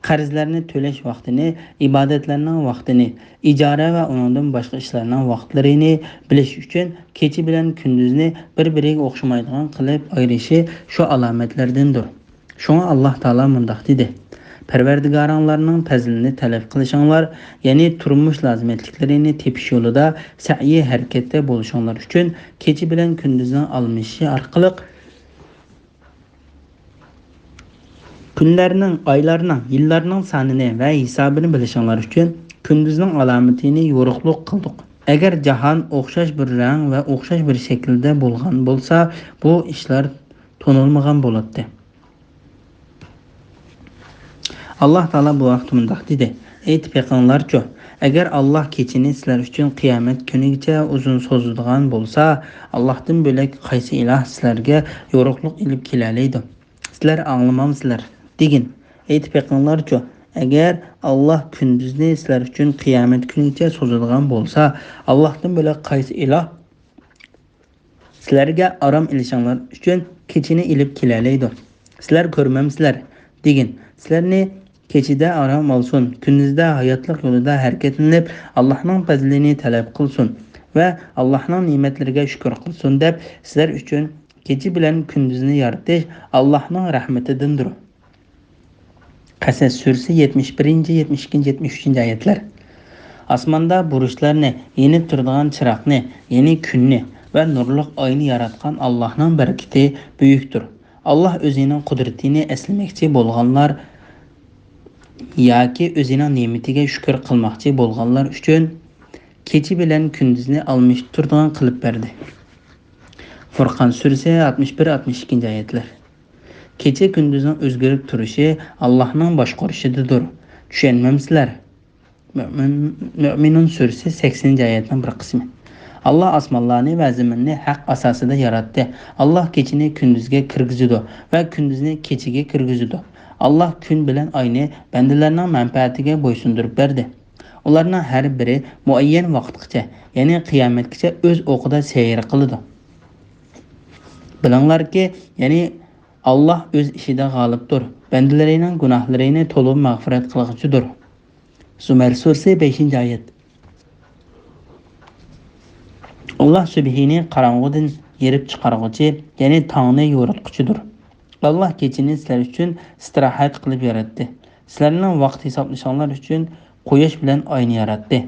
قەرزلەرنى تۆلەش ۋاقتىنى، ئىبادەتلەرنىڭ ۋاقتىنى، ئىجارە ۋە ئۇنىڭدىن باشقا ئىشلارنىڭ ۋاقىتلىرىنى بىلىش ئۈچۈن كېچە بىلەن كۈندۈزنى بىر-بىرىگە ئوخشىمايدىغان قىلىپ ئايرىشى شۇ ئالامەتلەردىندۇر. شۇڭا ئاللاھ تائالا مۇنداق دېدى: پەرۋەردىگارىڭلارنىڭ پەزلىنى تەلەپ قىلىشىڭلار، يەنى تۇرمۇش لازىمەتلىكلىرىنى تېپىش يولىدا سەئيى ھەرىكەتتە بولۇشۇڭلار ئۈچۈن كېچە بىلەن كۈندۈزنىڭ ئالمىشىشى ئارقىلىق كۈنلەرنىڭ، ئايلارنىڭ، يىللارنىڭ سانىنى ۋە ھېسابىنى بىلىشىڭلار ئۈچۈن كۈندۈزنىڭ ئالامىتىنى يورۇقلۇق قىلدۇق. ئەگەر جاھان ئوخشاش بىر رەڭ ۋە ئوخشاش بىر شەكىلدە بولغان بولسا، بۇ ئىشلار تونۇلمىغان بولاتتى. ئاللاھ تائالا بۇ ھەقتە مۇنداق دېدى: ئېيتىپ بېقىڭلارچۇ، ئەگەر ئاللاھ كېچىنى سىلەر ئۈچۈن قىيامەت كۈنىگىچە ئۇزۇن سوزىدىغان بولسا، ئاللاھتىن بۆلەك قايسى ئىلاھ سىلەرگە يورۇقلۇق ئېلىپ كېلەلەيدۇ؟ سىلەر ئاڭلىمامسىلەر؟ دېگىن. ئېيتىپ بېقىڭلارچۇ، ئەگەر ئاللاھ كۈندۈزنى سىلەر ئۈچۈن قىيامەت كۈنىگىچە سوزىدىغان بولسا، ئاللاھتىن بۆلەك قايسى ئىلاھ سىلەرگە ئارام ئېلىشىڭلار ئۈچۈن كېچىنى ئېلىپ كېلەلەيدۇ؟ سىلەر كۆرمەمسىلەر؟ دېگىن. سىلەرنى كېچىدە ئارام ئالسۇن، كۈندۈزدە ھاياتلىق يولىدا ھەرىكەتلىنىپ، ئاللاھنىڭ پەزلىنى تەلەپ قىلسۇن ۋە ئاللاھنىڭ نېمەتلىرىگە شۈكۈر قىلسۇن دەپ، سىلەر ئۈچۈن كېچە بىلەن كۈندۈزنى يارىتىش ئاللاھنىڭ رەھمىتىدىندۇر. قەسەس سۈرىسى يەتمىش بىرىنچى، يەتمىش ئىككىنچى، يەتمىش ئۈچىنچى ئايەتلەر. ئاسماندا بۇرۇچلارنى، يېنىپ تۇرىدىغان چىراغنى، يەنى كۈننى ۋە نۇرلۇق ئاينى ياراتقان ئاللاھنىڭ بەرىكىتى بۈيۈكتۇر. ئاللاھ ئۆزىنىڭ قۇدرىتىنى ئەسلىمەكچى بولغانلار ياكى ئۆزىنىڭ نېمىتىگە شۈكۈر قىلماقچى بولغانلار ئۈچۈن كېچە بىلەن كۈندۈزنى ئالمىشىپ تۇرىدىغان قىلىپ بەردى. فۇرقان سۈرىسى ئاتمىش بىر، ئاتمىش ئىككىنچى ئايەتلەر. كېچە كۈندۈزنىڭ ئۆزگىرىپ تۇرۇشى ئاللاھنىڭ باشقۇرۇشىدىدۇر. چۈشەنمەمسىلەر؟ مۆمىن-، مۆمىنۇن سۈرىسى سەكسىنىنچى ئايەتنىڭ بىر قىسمى. ئاللاھ ئاسمانلارنى ۋە زېمىننى ھەق ئاساسىدا ياراتتى. ئاللاھ كېچىنى كۈندۈزگە كىرگۈزىدۇ ۋە كۈندۈزنى كېچىگە كىرگۈزىدۇ. ئاللاھ كۈن بىلەن ئاينى بەندىلەرنىڭ مەنپەئەتىگە بويسۇندۇرۇپ بەردى. ئۇلارنىڭ ھەر بىرى مۇئەييەن ۋاقىتقىچە، يەنى قىيامەتكىچە ئۆز ئوقىدا سەير قىلىدۇ. بىلىڭلاركى، يەنى ئاللاھ ئۆز ئىشىدا غالىبتۇر، بەندىلىرىنىڭ گۇناھلىرىنى تولۇپ مەغپىرەت قىلغۇچىدۇر. زۇمەر سۈرىسى بەشىنچى ئايەت. ئاللاھ سۈبھىنى قاراڭغۇدىن يېرىپ چىقارغۇچى، يەنى تاڭنى يورۇتقۇچىدۇر. ئاللاھ كېچىنى سىلەر ئۈچۈن ئىستىراھەت قىلىپ ياراتتى. سىلەرنىڭ ۋاقىت ھېسابلىشىڭلار ئۈچۈن قۇياش بىلەن ئاينى ياراتتى.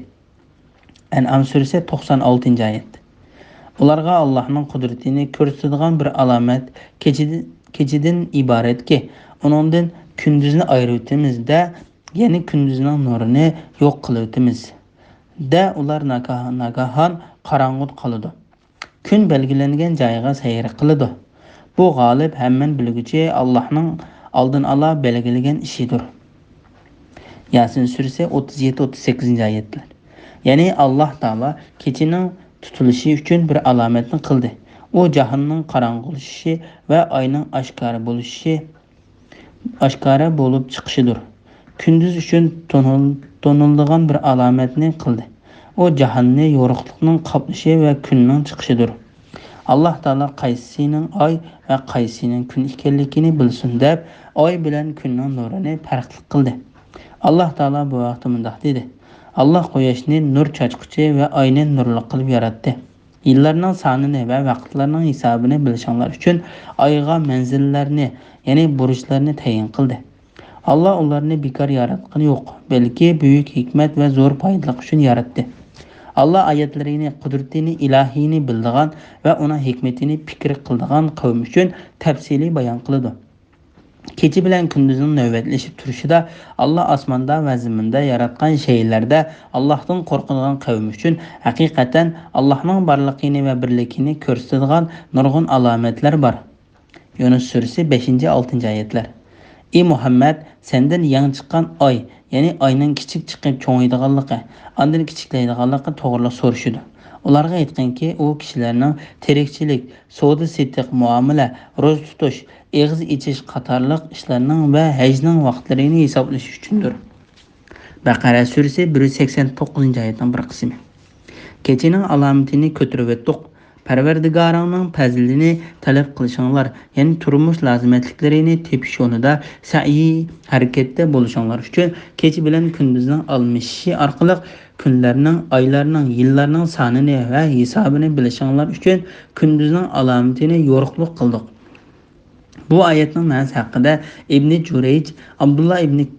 ئەنئام سۈرىسى توقسان ئالتىنچى ئايەت. ئۇلارغا ئاللاھنىڭ قۇدرىتىنى كۆرسىتىدىغان بىر ئالامەت كېچىدىن، كېچىدىن ئىبارەتكى، ئۇنىڭدىن كۈندۈزنى ئايرىۋېتىمىز-دە، يەنى كۈندۈزنىڭ نۇرىنى يوق قىلىۋېتىمىز-دە، ئۇلار ناگاھ-، ناگاھان قاراڭغۇدا قالىدۇ. كۈن بەلگىلەنگەن جايىغا سەير قىلىدۇ. بۇ غالىب، ھەممىنى بىلگۈچى، ئاللاھنىڭ ئالدىن ئالا بەلگىلىگەن ئىشىدۇر. ياسىن سۈرىسى ئوتتۇز يەتتە، ئوتتۇز سەككىزىنچى ئايەتلەر. يەنى ئاللاھ تائالا كېچىنىڭ تۇتۇلۇشى ئۈچۈن بىر ئالامەتنى قىلدى. ئۇ جاھاننىڭ قاراڭغۇلىشىشى ۋە ئاينىڭ ئاشكارا بولۇشى، ئاشكارا بولۇپ چىقىشىدۇر. كۈندۈز ئۈچۈن تونۇل-، تونۇلىدىغان بىر ئالامەتنى قىلدى. ئۇ جاھاننى يورۇقلۇقنىڭ قاپلىشى ۋە كۈننىڭ چىقىشىدۇر. ئاللاھ تائالا قايسىسىنىڭ ئاي ۋە قايسىسىنىڭ كۈن ئىكەنلىكىنى بىلسۇن دەپ، ئاي بىلەن كۈننىڭ نۇرىنى پەرقلىق قىلدى. ئاللاھ تائالا بۇ ھەقتە مۇنداق دېدى: ئاللاھ قۇياشنى نۇر چاچقۇچى ۋە ئاينى نۇرلۇق قىلىپ ياراتتى. يىللارنىڭ سانىنى ۋە ۋاقىتلارنىڭ ھېسابىنى بىلىشىڭلار ئۈچۈن ئايغا مەنزىللەرنى، يەنى بۇرۇچلارنى تەيىن قىلدى. ئاللاھ ئۇلارنى بىكار ياراتقىنى يوق، بەلكى بۈيۈك ھېكمەت ۋە زور پايدىلىق ئۈچۈن ياراتتى. ئاللاھ ئايەتلىرىنى، قۇدرىتىنى، ئىلاھىينى بىلىدىغان ۋە ئۇنىڭ ھېكمىتىنى پىكىر قىلىدىغان قەۋم ئۈچۈن تەپسىلىي بايان قىلىدۇ. كېچە بىلەن كۈندۈزنىڭ نۆۋەتلىشىپ تۇرۇشىدا، ئاللاھ ئاسماندا ۋە زېمىندا ياراتقان شەيئىلەردە ئاللاھتىن قورقىدىغان قەۋم ئۈچۈن ھەقىقەتەن ئاللاھنىڭ بارلىقىنى ۋە بىرلىكىنى كۆرسىتىدىغان نۇرغۇن ئالامەتلەر بار. يۇنۇس سۈرىسى، بەشىنچى، ئالتىنچى ئايەتلەر. ئى مۇھەممەد، سەندىن يېڭى چىققان ئاي، يەنى ئاينىڭ كىچىك چىقىپ چوڭىيىدىغانلىقى، ئاندىن كىچىكلەيدىغانلىقى توغرىلىق سورىشىدۇ. ئۇلارغا ئېيتقىنكى، ئۇ كىشىلەرنىڭ تىرىكچىلىك، سودا-سېتىق، مۇئامىلە، روزا تۇتۇش، ئېغىز ئېچىش قاتارلىق ئىشلارنىڭ ۋە ھەجنىڭ ۋاقىتلىرىنى ھېسابلىشى ئۈچۈندۇر. بەقەرە سۈرىسى، بىر يۈز سەكسەن توققۇزىنچى ئايەتنىڭ بىر قىسمى. كېچىنىڭ ئالامىتىنى كۆتۈرۈۋەتتۇق. پەرۋەردىگارىڭنىڭ پەزلىنى تەلەپ قىلىشىڭلار، يەنى تۇرمۇش لازىمەتلىكلىرىنى تېپىش يولىدا سەئيى، ھەرىكەتتە بولۇشۇڭلار ئۈچۈن كېچە بىلەن كۈندۈزنىڭ ئالمىشىشى ئارقىلىق كۈنلەرنىڭ، ئايلارنىڭ، يىللارنىڭ سانىنى ۋە ھېسابىنى بىلىشىڭلار ئۈچۈن كۈندۈزنىڭ ئالامىتىنى يورۇقلۇق قىلدۇق. بۇ ئايەتنىڭ مەنىسى ھەققىدە ئىبنى جۇرەيج، ئابدۇللا ئىبنى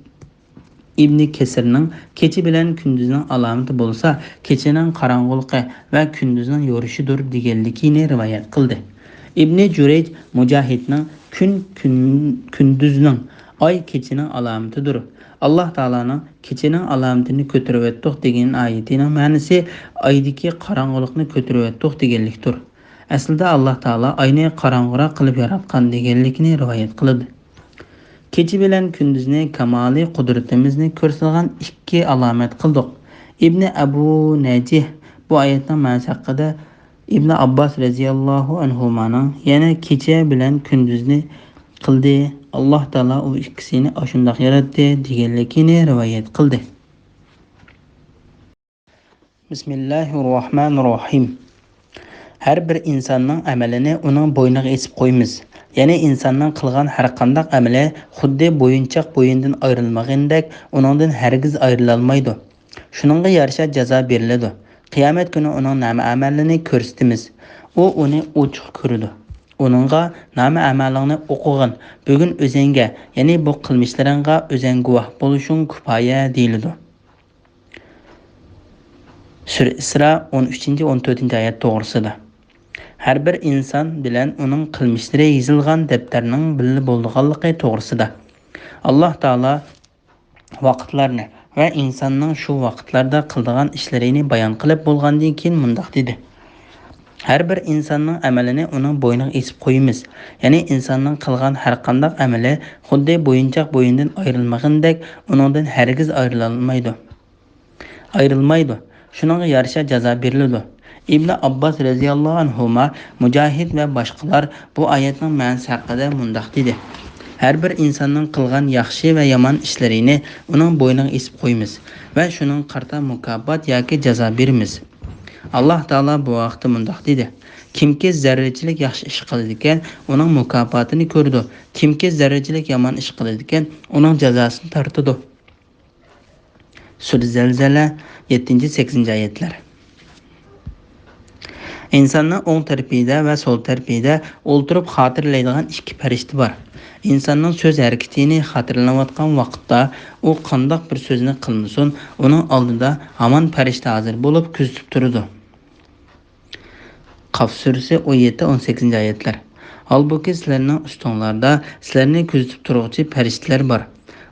ئىبنى كەسىرنىڭ كېچە بىلەن كۈندۈزنىڭ ئالامىتى بولسا، كېچىنىڭ قاراڭغۇلۇقى ۋە كۈندۈزنىڭ يورۇشىدۇر دېگەنلىكىنى رىۋايەت قىلدى. ئىبنى جۇرەيج مۇجاھىدنىڭ كۈن، كۈن، كۈندۈزنىڭ، ئاي كېچىنىڭ ئالامىتىدۇر. ئاللاھ تائالانىڭ كېچىنىڭ ئالامىتىنى كۆتۈرۈۋەتتۇق دېگەن ئايىتىنىڭ مەنىسى ئايدىكى قاراڭغۇلۇقنى كۆتۈرۈۋەتتۇق دېگەنلىكتۇر. ئەسلىدە ئاللاھ تائالا ئاينى قاراڭغۇراق قىلىپ ياراتقان دېگەنلىكىنى رىۋايەت قىلىدۇ. كېچە بىلەن كۈندۈزنى كامالىي قۇدرىتىمىزنى كۆرسىتىدىغان ئىككى ئالامەت قىلدۇق. ئىبنى ئەبۇ نەجىھ بۇ ئايەتنىڭ مەنىسى ھەققىدە ئىبنى ئابباس رەزىياللاھۇ ئەنھۇمانىڭ يەنە كېچە بىلەن كۈندۈزنى قىلدى. ئاللاھ تائالا ئۇ ئىككىسىنى ئاشۇنداق ياراتتى دېگەنلىكىنى رىۋايەت قىلدى. بىسمىللاھىررەھمانىررەھىم. ھەر بىر ئىنساننىڭ ئەمىلىنى ئۇنىڭ بوينىغا ئېسىپ قويىمىز. يەنى ئىنساننىڭ قىلغان ھەرقانداق ئەمىلى خۇددى بويۇنچاق بوينىدىن ئايرىلمىغىنىدەك ئۇنىڭدىن ھەرگىز ئايرىلالمايدۇ. شۇنىڭغا يارىشا جازا بېرىلىدۇ. قىيامەت كۈنى ئۇنىڭ نامە ئەمەلىنى كۆرسىتىمىز. ئۇ ئۇنى ئوچۇق كۆرىدۇ. ئۇنىڭغا نامە ئەمەلىڭنى ئوقۇغىن، بۈگۈن ئۆزۈڭگە، يەنى بۇ قىلمىشلىرىڭغا ئۆزۈڭ گۇۋاھ بولۇشۇڭ كۇپايە دېيىلىدۇ. سۈرە ئىسرا ئون ئۈچىنچى، ئون تۆتىنچى ئايەت توغرىسىدا. ھەر بىر ئىنسان بىلەن ئۇنىڭ قىلمىشلىرى يېزىلغان دەپتەرنىڭ بىللە بولىدىغانلىقى توغرىسىدا. ئاللاھ تائالا ۋاقىتلارنى ۋە ئىنساننىڭ شۇ ۋاقىتلاردا قىلىدىغان ئىشلىرىنى بايان قىلىپ بولغاندىن كېيىن مۇنداق دېدى: ھەر بىر ئىنساننىڭ ئەمىلىنى ئۇنىڭ بوينىغا ئېسىپ قويىمىز. يەنى ئىنساننىڭ قىلغان ھەرقانداق ئەمىلى خۇددى بويۇنچاق بوينىدىن ئايرىلمىغىنىدەك ئۇنىڭدىن ھەرگىز ئايرىلالمايدۇ. ئايرىلمايدۇ. شۇنىڭغا يارىشا جازا بېرىلىدۇ. ئىبنى ئابباس رەزىياللاھۇ ئەنھۇما مۇجاھىد ۋە باشقىلار بۇ ئايەتنىڭ مەنىسى ھەققىدە مۇنداق دېدى: ھەر بىر ئىنساننىڭ قىلغان ياخشى ۋە يامان ئىشلىرىنى ئۇنىڭ بوينىغا ئېسىپ قويىمىز ۋە شۇنىڭغا قارىتا مۇكاپات ياكى جازا بېرىمىز. ئاللاھ تائالا بۇ ھەقتە مۇنداق دېدى: كىمكى زەررىچىلىك ياخشى ئىش قىلىدىكەن، ئۇنىڭ مۇكاپاتىنى كۆرىدۇ. كىمكى زەررىچىلىك يامان ئىش قىلىدىكەن، ئۇنىڭ جازاسىنى تارتىدۇ. سۈرە زەلزەلە، يەتتىنچى، سەككىزىنچى ئايەتلەر. ئىنساننىڭ ئوڭ تەرىپىدە ۋە سول تەرىپىدە ئولتۇرۇپ خاتىرىلەيدىغان ئىككى پەرىشتە بار. ئىنساننىڭ سۆز ھەرىكىتىنى خاتىرىلەۋاتقان ۋاقىتتا ئۇ قانداق بىر سۆزنى قىلمىسۇن، ئۇنىڭ ئالدىدا ھامان پەرىشتە ھازىر بولۇپ كۆزىتىپ تۇرىدۇ. قاف سۈرىسى، ئون يەتتە، ئون سەككىزىنچى ئايەتلەر. ھالبۇكى، سىلەرنىڭ ئۈستۈڭلاردا سىلەرنى كۆزىتىپ تۇرغۇچى پەرىشتىلەر بار.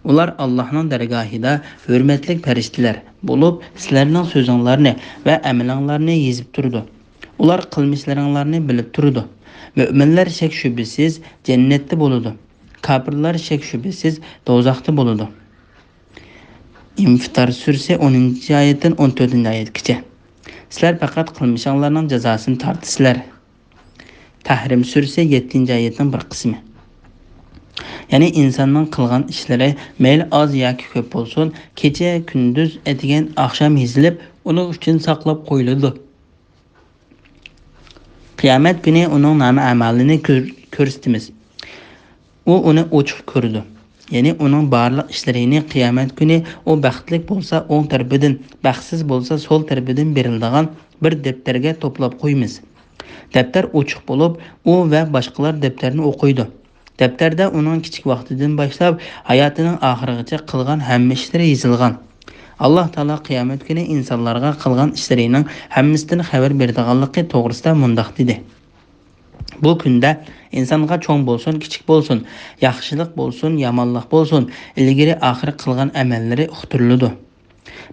ئۇلار ئاللاھنىڭ دەرگاھىدا ھۆرمەتلىك پەرىشتىلەر بولۇپ، سىلەرنىڭ سۆزۈڭلارنى ۋە ئەمىلىڭلارنى يېزىپ تۇرىدۇ. ئۇلار قىلمىشلىرىڭلارنى بىلىپ تۇرىدۇ. مۆمىنلەر شەك-شۈبھىسىز جەننەتتە بولىدۇ. كاپىرلار شەك-شۈبھىسىز دوزاختا بولىدۇ. ئىنفىتار سۈرىسى، ئونىنچى ئايەتتىن ئون تۆتىنچى ئايەتكىچە. سىلەر پەقەت قىلمىشىڭلارنىڭ جازاسىنى تارتىسىلەر. تەھرىم سۈرىسى، يەتتىنچى ئايەتنىڭ بىر قىسمى. يەنى ئىنساننىڭ قىلغان ئىشلىرى مەيلى ئاز ياكى كۆپ بولسۇن، كېچە، كۈندۈز، ئەتىگەن، ئاخشام يېزىلىپ، ئۇنىڭ ئۈچۈن ساقلاپ قويۇلىدۇ. قىيامەت كۈنى ئۇنىڭ نامە-ئەمالىنى كۆر-، كۆرسىتىمىز. ئۇ ئۇنى ئوچۇق كۆرىدۇ. يەنى ئۇنىڭ بارلىق ئىشلىرىنى قىيامەت كۈنى ئۇ بەختلىك بولسا ئوڭ تەرىپىدىن، بەختسىز بولسا سول تەرىپىدىن بېرىلىدىغان بىر دەپتەرگە توپلاپ قويىمىز. دەپتەر ئوچۇق بولۇپ، ئۇ ۋە باشقىلار دەپتەرنى ئوقۇيدۇ. دەپتەردە ئۇنىڭ كىچىك ۋاقتىدىن باشلاپ ھاياتىنىڭ ئاخىرىغىچە قىلغان ھەممە ئىشلىرى يېزىلغان. ئاللاھ تائالا قىيامەت كۈنى ئىنسانلارغا قىلغان ئىشلىرىنىڭ ھەممىسىدىن خەۋەر بېرىدىغانلىقى توغرىسىدا مۇنداق دېدى: بۇ كۈندە ئىنسانغا چوڭ بولسۇن، كىچىك بولسۇن، ياخشىلىق بولسۇن، يامانلىق بولسۇن، ئىلگىرى ئاخىر قىلغان ئەمەللىرى ئۇقتۇرۇلىدۇ.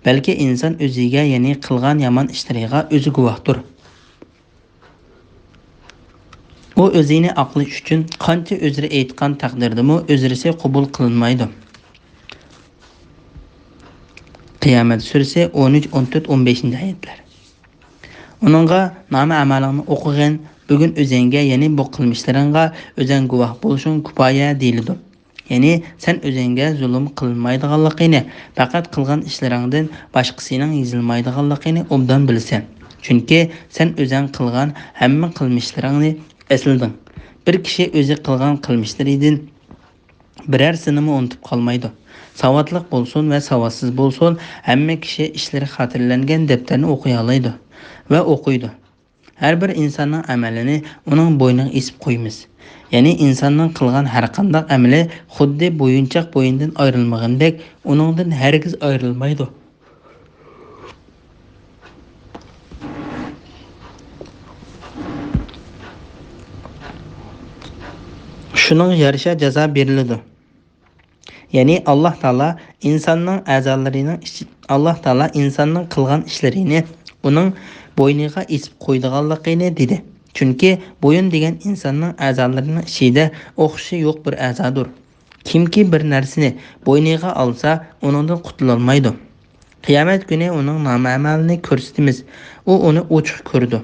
بەلكى ئىنسان ئۆزىگە، يەنى قىلغان يامان ئىشلىرىغا ئۆزى گۇۋاھتۇر. ئۇ ئۆزىنى ئاقلاش ئۈچۈن قانچە ئۆزرە ئېيتقان تەقدىردىمۇ ئۆزرىسى قوبۇل قىلىنمايدۇ. قىيامەت سۈرىسى ئون ئۈچ، ئون تۆت، ئون بەشىنچى ئايەتلەر. ئۇنىڭغا نامە-ئەمالىڭنى ئوقۇغىن، بۈگۈن ئۆزەڭگە، يەنى بۇ قىلمىشلىرىڭغا ئۆزەڭ گۇۋاھ بولۇشۇڭ كۇپايە دېيىلىدۇ. يەنى سەن ئۆزەڭگە زۇلۇم قىلىنمايدىغانلىقىنى، پەقەت قىلغان ئىشلىرىڭدىن باشقىسىنىڭ يېزىلمايدىغانلىقىنى ئوبدان بىلىسەن. چۈنكى سەن ئۆزەڭ قىلغان ھەممە قىلمىشلىرىڭنى ئەسلىدىڭ. بىر كىشى ئۆزى قىلغان قىلمىشلىرىدىن بىرەرسىنىمۇ ئۇنتۇپ قالمايدۇ. ساۋاتلىق بولسۇن ۋە ساۋاتسىز بولسۇن، ھەممە كىشى ئىشلىرى خاتىرىلەنگەن دەپتەرنى ئوقۇيالايدۇ ۋە ئوقۇيدۇ. ھەر بىر ئىنساننىڭ ئەمەلىنى ئۇنىڭ بوينىغا ئېسىپ قويىمىز. يەنى ئىنساننىڭ قىلغان ھەرقانداق ئەمىلى خۇددى بويۇنچاق بوينىدىن ئايرىلمىغىنىدەك ئۇنىڭدىن ھەرگىز ئايرىلمايدۇ. شۇنىڭغا يارىشا جازا بېرىلىدۇ. يەنى ئاللاھ تائالا ئىنساننىڭ ئەزالىرىنىڭ ئىچ-، ئاللاھ تائالا ئىنساننىڭ قىلغان ئىشلىرىنى ئۇنىڭ بوينىغا ئېسىپ قويىدىغانلىقىنى دېدى. چۈنكى بويۇن دېگەن ئىنساننىڭ ئەزالىرىنىڭ ئىچىدە ئوخشىشى يوق بىر ئەزادۇر. كىمكى بىر نەرسىنى بوينىغا ئالسا، ئۇنىڭدىن قۇتۇلالمايدۇ. قىيامەت كۈنى ئۇنىڭ نامە-ئەمالىنى كۆرسىتىمىز. ئۇ ئۇنى ئوچۇق كۆرىدۇ.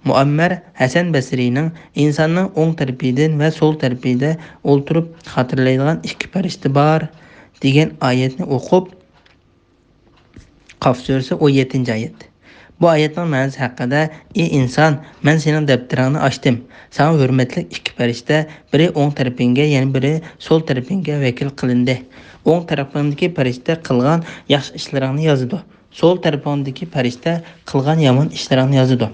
مۇئەممەر ھەسەن بەسرىنىڭ ئىنساننىڭ ئوڭ تەرىپىدىن ۋە سول تەرىپىدە ئولتۇرۇپ خاتىرىلەيدىغان ئىككى پەرىشتە بار دېگەن ئايەتنى ئوقۇپ، قاف سۈرىسى، ئون يەتتىنچى ئايەت. بۇ ئايەتنىڭ مەنىسى ھەققىدە: ئى ئىنسان، مەن سېنىڭ دەپتىرىڭنى ئاچتىم. ساڭا ھۆرمەتلىك ئىككى پەرىشتە، بىرى ئوڭ تەرىپىڭگە، يەنە بىرى سول تەرىپىڭگە ۋەكىل قىلىندى. ئوڭ تەرىپىڭدىكى پەرىشتە قىلغان ياخشى ئىشلىرىڭنى يازىدۇ. سول تەرىپىڭدىكى پەرىشتە قىلغان يامان ئىشلىرىڭنى يازىدۇ.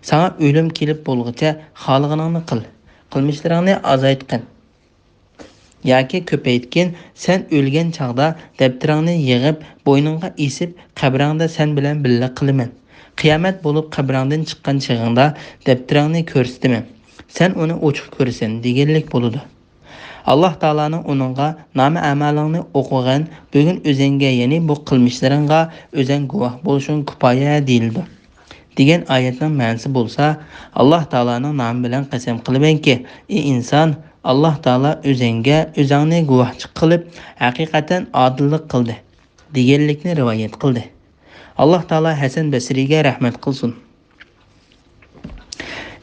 ساڭا ئۆلۈم كېلىپ بولغۇچە خالىغىنىڭنى قىل. قىلمىشلىرىڭنى ئازايتقىن. ياكى كۆپەيتكىن، سەن ئۆلگەن چاغدا دەپتىرىڭنى يىغىپ، بوينۇڭغا ئېسىپ، قەبرەڭدە سەن بىلەن بىللە قىلىمەن. قىيامەت بولۇپ قەبرەڭدىن چىققان چېغىڭدا دەپتىرىڭنى كۆرسىتىمەن. سەن ئۇنى ئوچۇق كۆرىسەن، دېگەنلىك بولىدۇ. ئاللاھ تائالانىڭ ئۇنىڭغا نامە-ئەمالىڭنى ئوقۇغىن، بۈگۈن ئۆزەڭگە، يەنى بۇ قىلمىشلىرىڭغا ئۆزەڭ گۇۋاھ بولۇشۇڭ كۇپايە دېيىلىدۇ. دېگەن ئايەتنىڭ مەنىسى بولسا، ئاللاھ تائالانىڭ نامى بىلەن قەسەم قىلىمەنكى، ئى ئىنسان، ئاللاھ تائالا ئۆزەڭگە، ئۆزەڭنى گۇۋاھچى قىلىپ، ھەقىقەتەن ئادىللىق قىلدى، دېگەنلىكنى رىۋايەت قىلدى. ئاللاھ تائالا ھەسەن بەسرىگە رەھمەت قىلسۇن.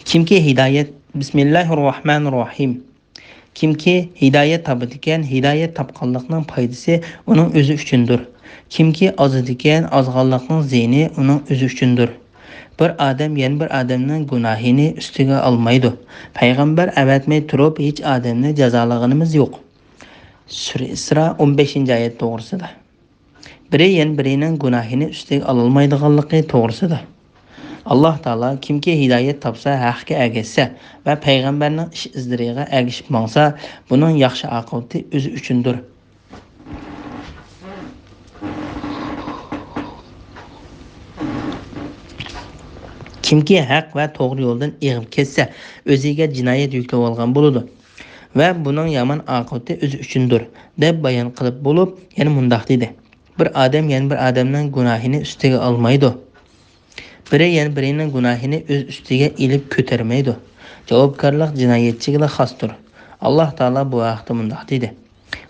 كىمكى ھىدايەت، بىسمىللاھىررەھمانىررەھىم. كىمكى ھىدايەت تاپىدىكەن، ھىدايەت تاپقانلىقنىڭ پايدىسى ئۇنىڭ ئۆزى ئۈچۈندۇر. كىمكى ئازىدىكەن، ئازغانلىقنىڭ زىيىنى ئۇنىڭ ئۆزى ئۈچۈندۇر. بىر ئادەم يەنە بىر ئادەمنىڭ گۇناھىنى ئۈستىگە ئالمايدۇ. پەيغەمبەر ئەۋەتمەي تۇرۇپ ھېچ ئادەمنى جازالىغىنىمىز يوق. سۈرە ئىسرا، ئون بەشىنچى ئايەت توغرىسىدا. بىرى يەنە بىرىنىڭ گۇناھىنى ئۈستىگە ئالالمايدىغانلىقى توغرىسىدا. ئاللاھ تائالا كىمكى ھىدايەت تاپسا، ھەققە ئەگەشسە ۋە پەيغەمبەرنىڭ ئىش ئىزلىرىغا ئەگىشىپ ماڭسا، بۇنىڭ ياخشى ئاقىۋىتى ئۆزى ئۈچۈندۇر. كىمكى ھەق ۋە توغرا يولدىن ئېغىپ كەتسە، ئۆزىگە جىنايەت يۈكلەۋالغان بولىدۇ ۋە بۇنىڭ يامان ئاقىۋىتى ئۆزى ئۈچۈندۇر، دەپ بايان قىلىپ بولۇپ، يەنە مۇنداق دېدى: بىر ئادەم يەنە بىر ئادەمنىڭ گۇناھىنى ئۈستىگە ئالمايدۇ. بىرى يەنە بىرىنىڭ گۇناھىنى ئۆز ئۈستىگە ئېلىپ كۆتەرمەيدۇ. جاۋابكارلىق جىنايەتچىگىلا خاستۇر. ئاللاھ تائالا بۇ ھەقتە مۇنداق دېدى: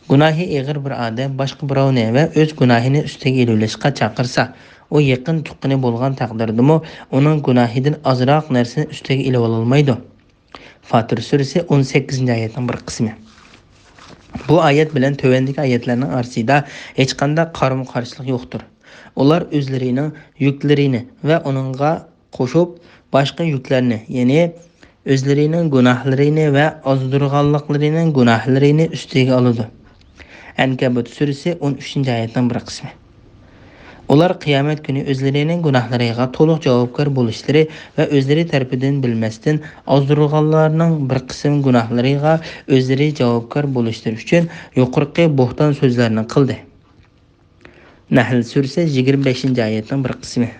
گۇناھى ئېغىر بىر ئادەم باشقا بىراۋنى ۋە ئۆز گۇناھىنى ئۈستىگە ئېلىۋېلىشقا چاقىرسا، ئۇ يېقىن تۇغقىنى بولغان تەقدىردىمۇ ئۇنىڭ گۇناھىدىن ئازراق نەرسىنى ئۈستىگە ئېلىۋالالمايدۇ. فاتىر سۈرىسى، ئون سەككىزىنچى ئايەتنىڭ بىر قىسمى. بۇ ئايەت بىلەن تۆۋەندىكى ئايەتلەرنىڭ ئارىسىدا ھېچقانداق قارىمۇ-قارشىلىق يوقتۇر. ئۇلار ئۆزلىرىنىڭ يۈكلىرىنى ۋە ئۇنىڭغا قوشۇپ باشقا يۈكلەرنى، يەنى ئۆزلىرىنىڭ گۇناھلىرىنى ۋە ئازدۇرغانلىقلىرىنىڭ گۇناھلىرىنى ئۈستىگە ئالىدۇ. ئەنكەبۇت سۈرىسى ئون ئۈچىنچى ئايەتنىڭ بىر قىسمى. ئۇلار قىيامەت كۈنى ئۆزلىرىنىڭ گۇناھلىرىغا تولۇق جاۋابكار بولۇشلىرى ۋە ئۆزلىرى تەرىپىدىن بىلمەستىن ئازدۇرۇلغانلارنىڭ بىر قىسىم گۇناھلىرىغا ئۆزلىرى جاۋابكار بولۇشلىرى ئۈچۈن يۇقىرىقى بوھتان سۆزلەرنى قىلدى. نەھل سۈرىسى يىگىرمە بەشىنچى ئايەتنىڭ بىر قىسمى.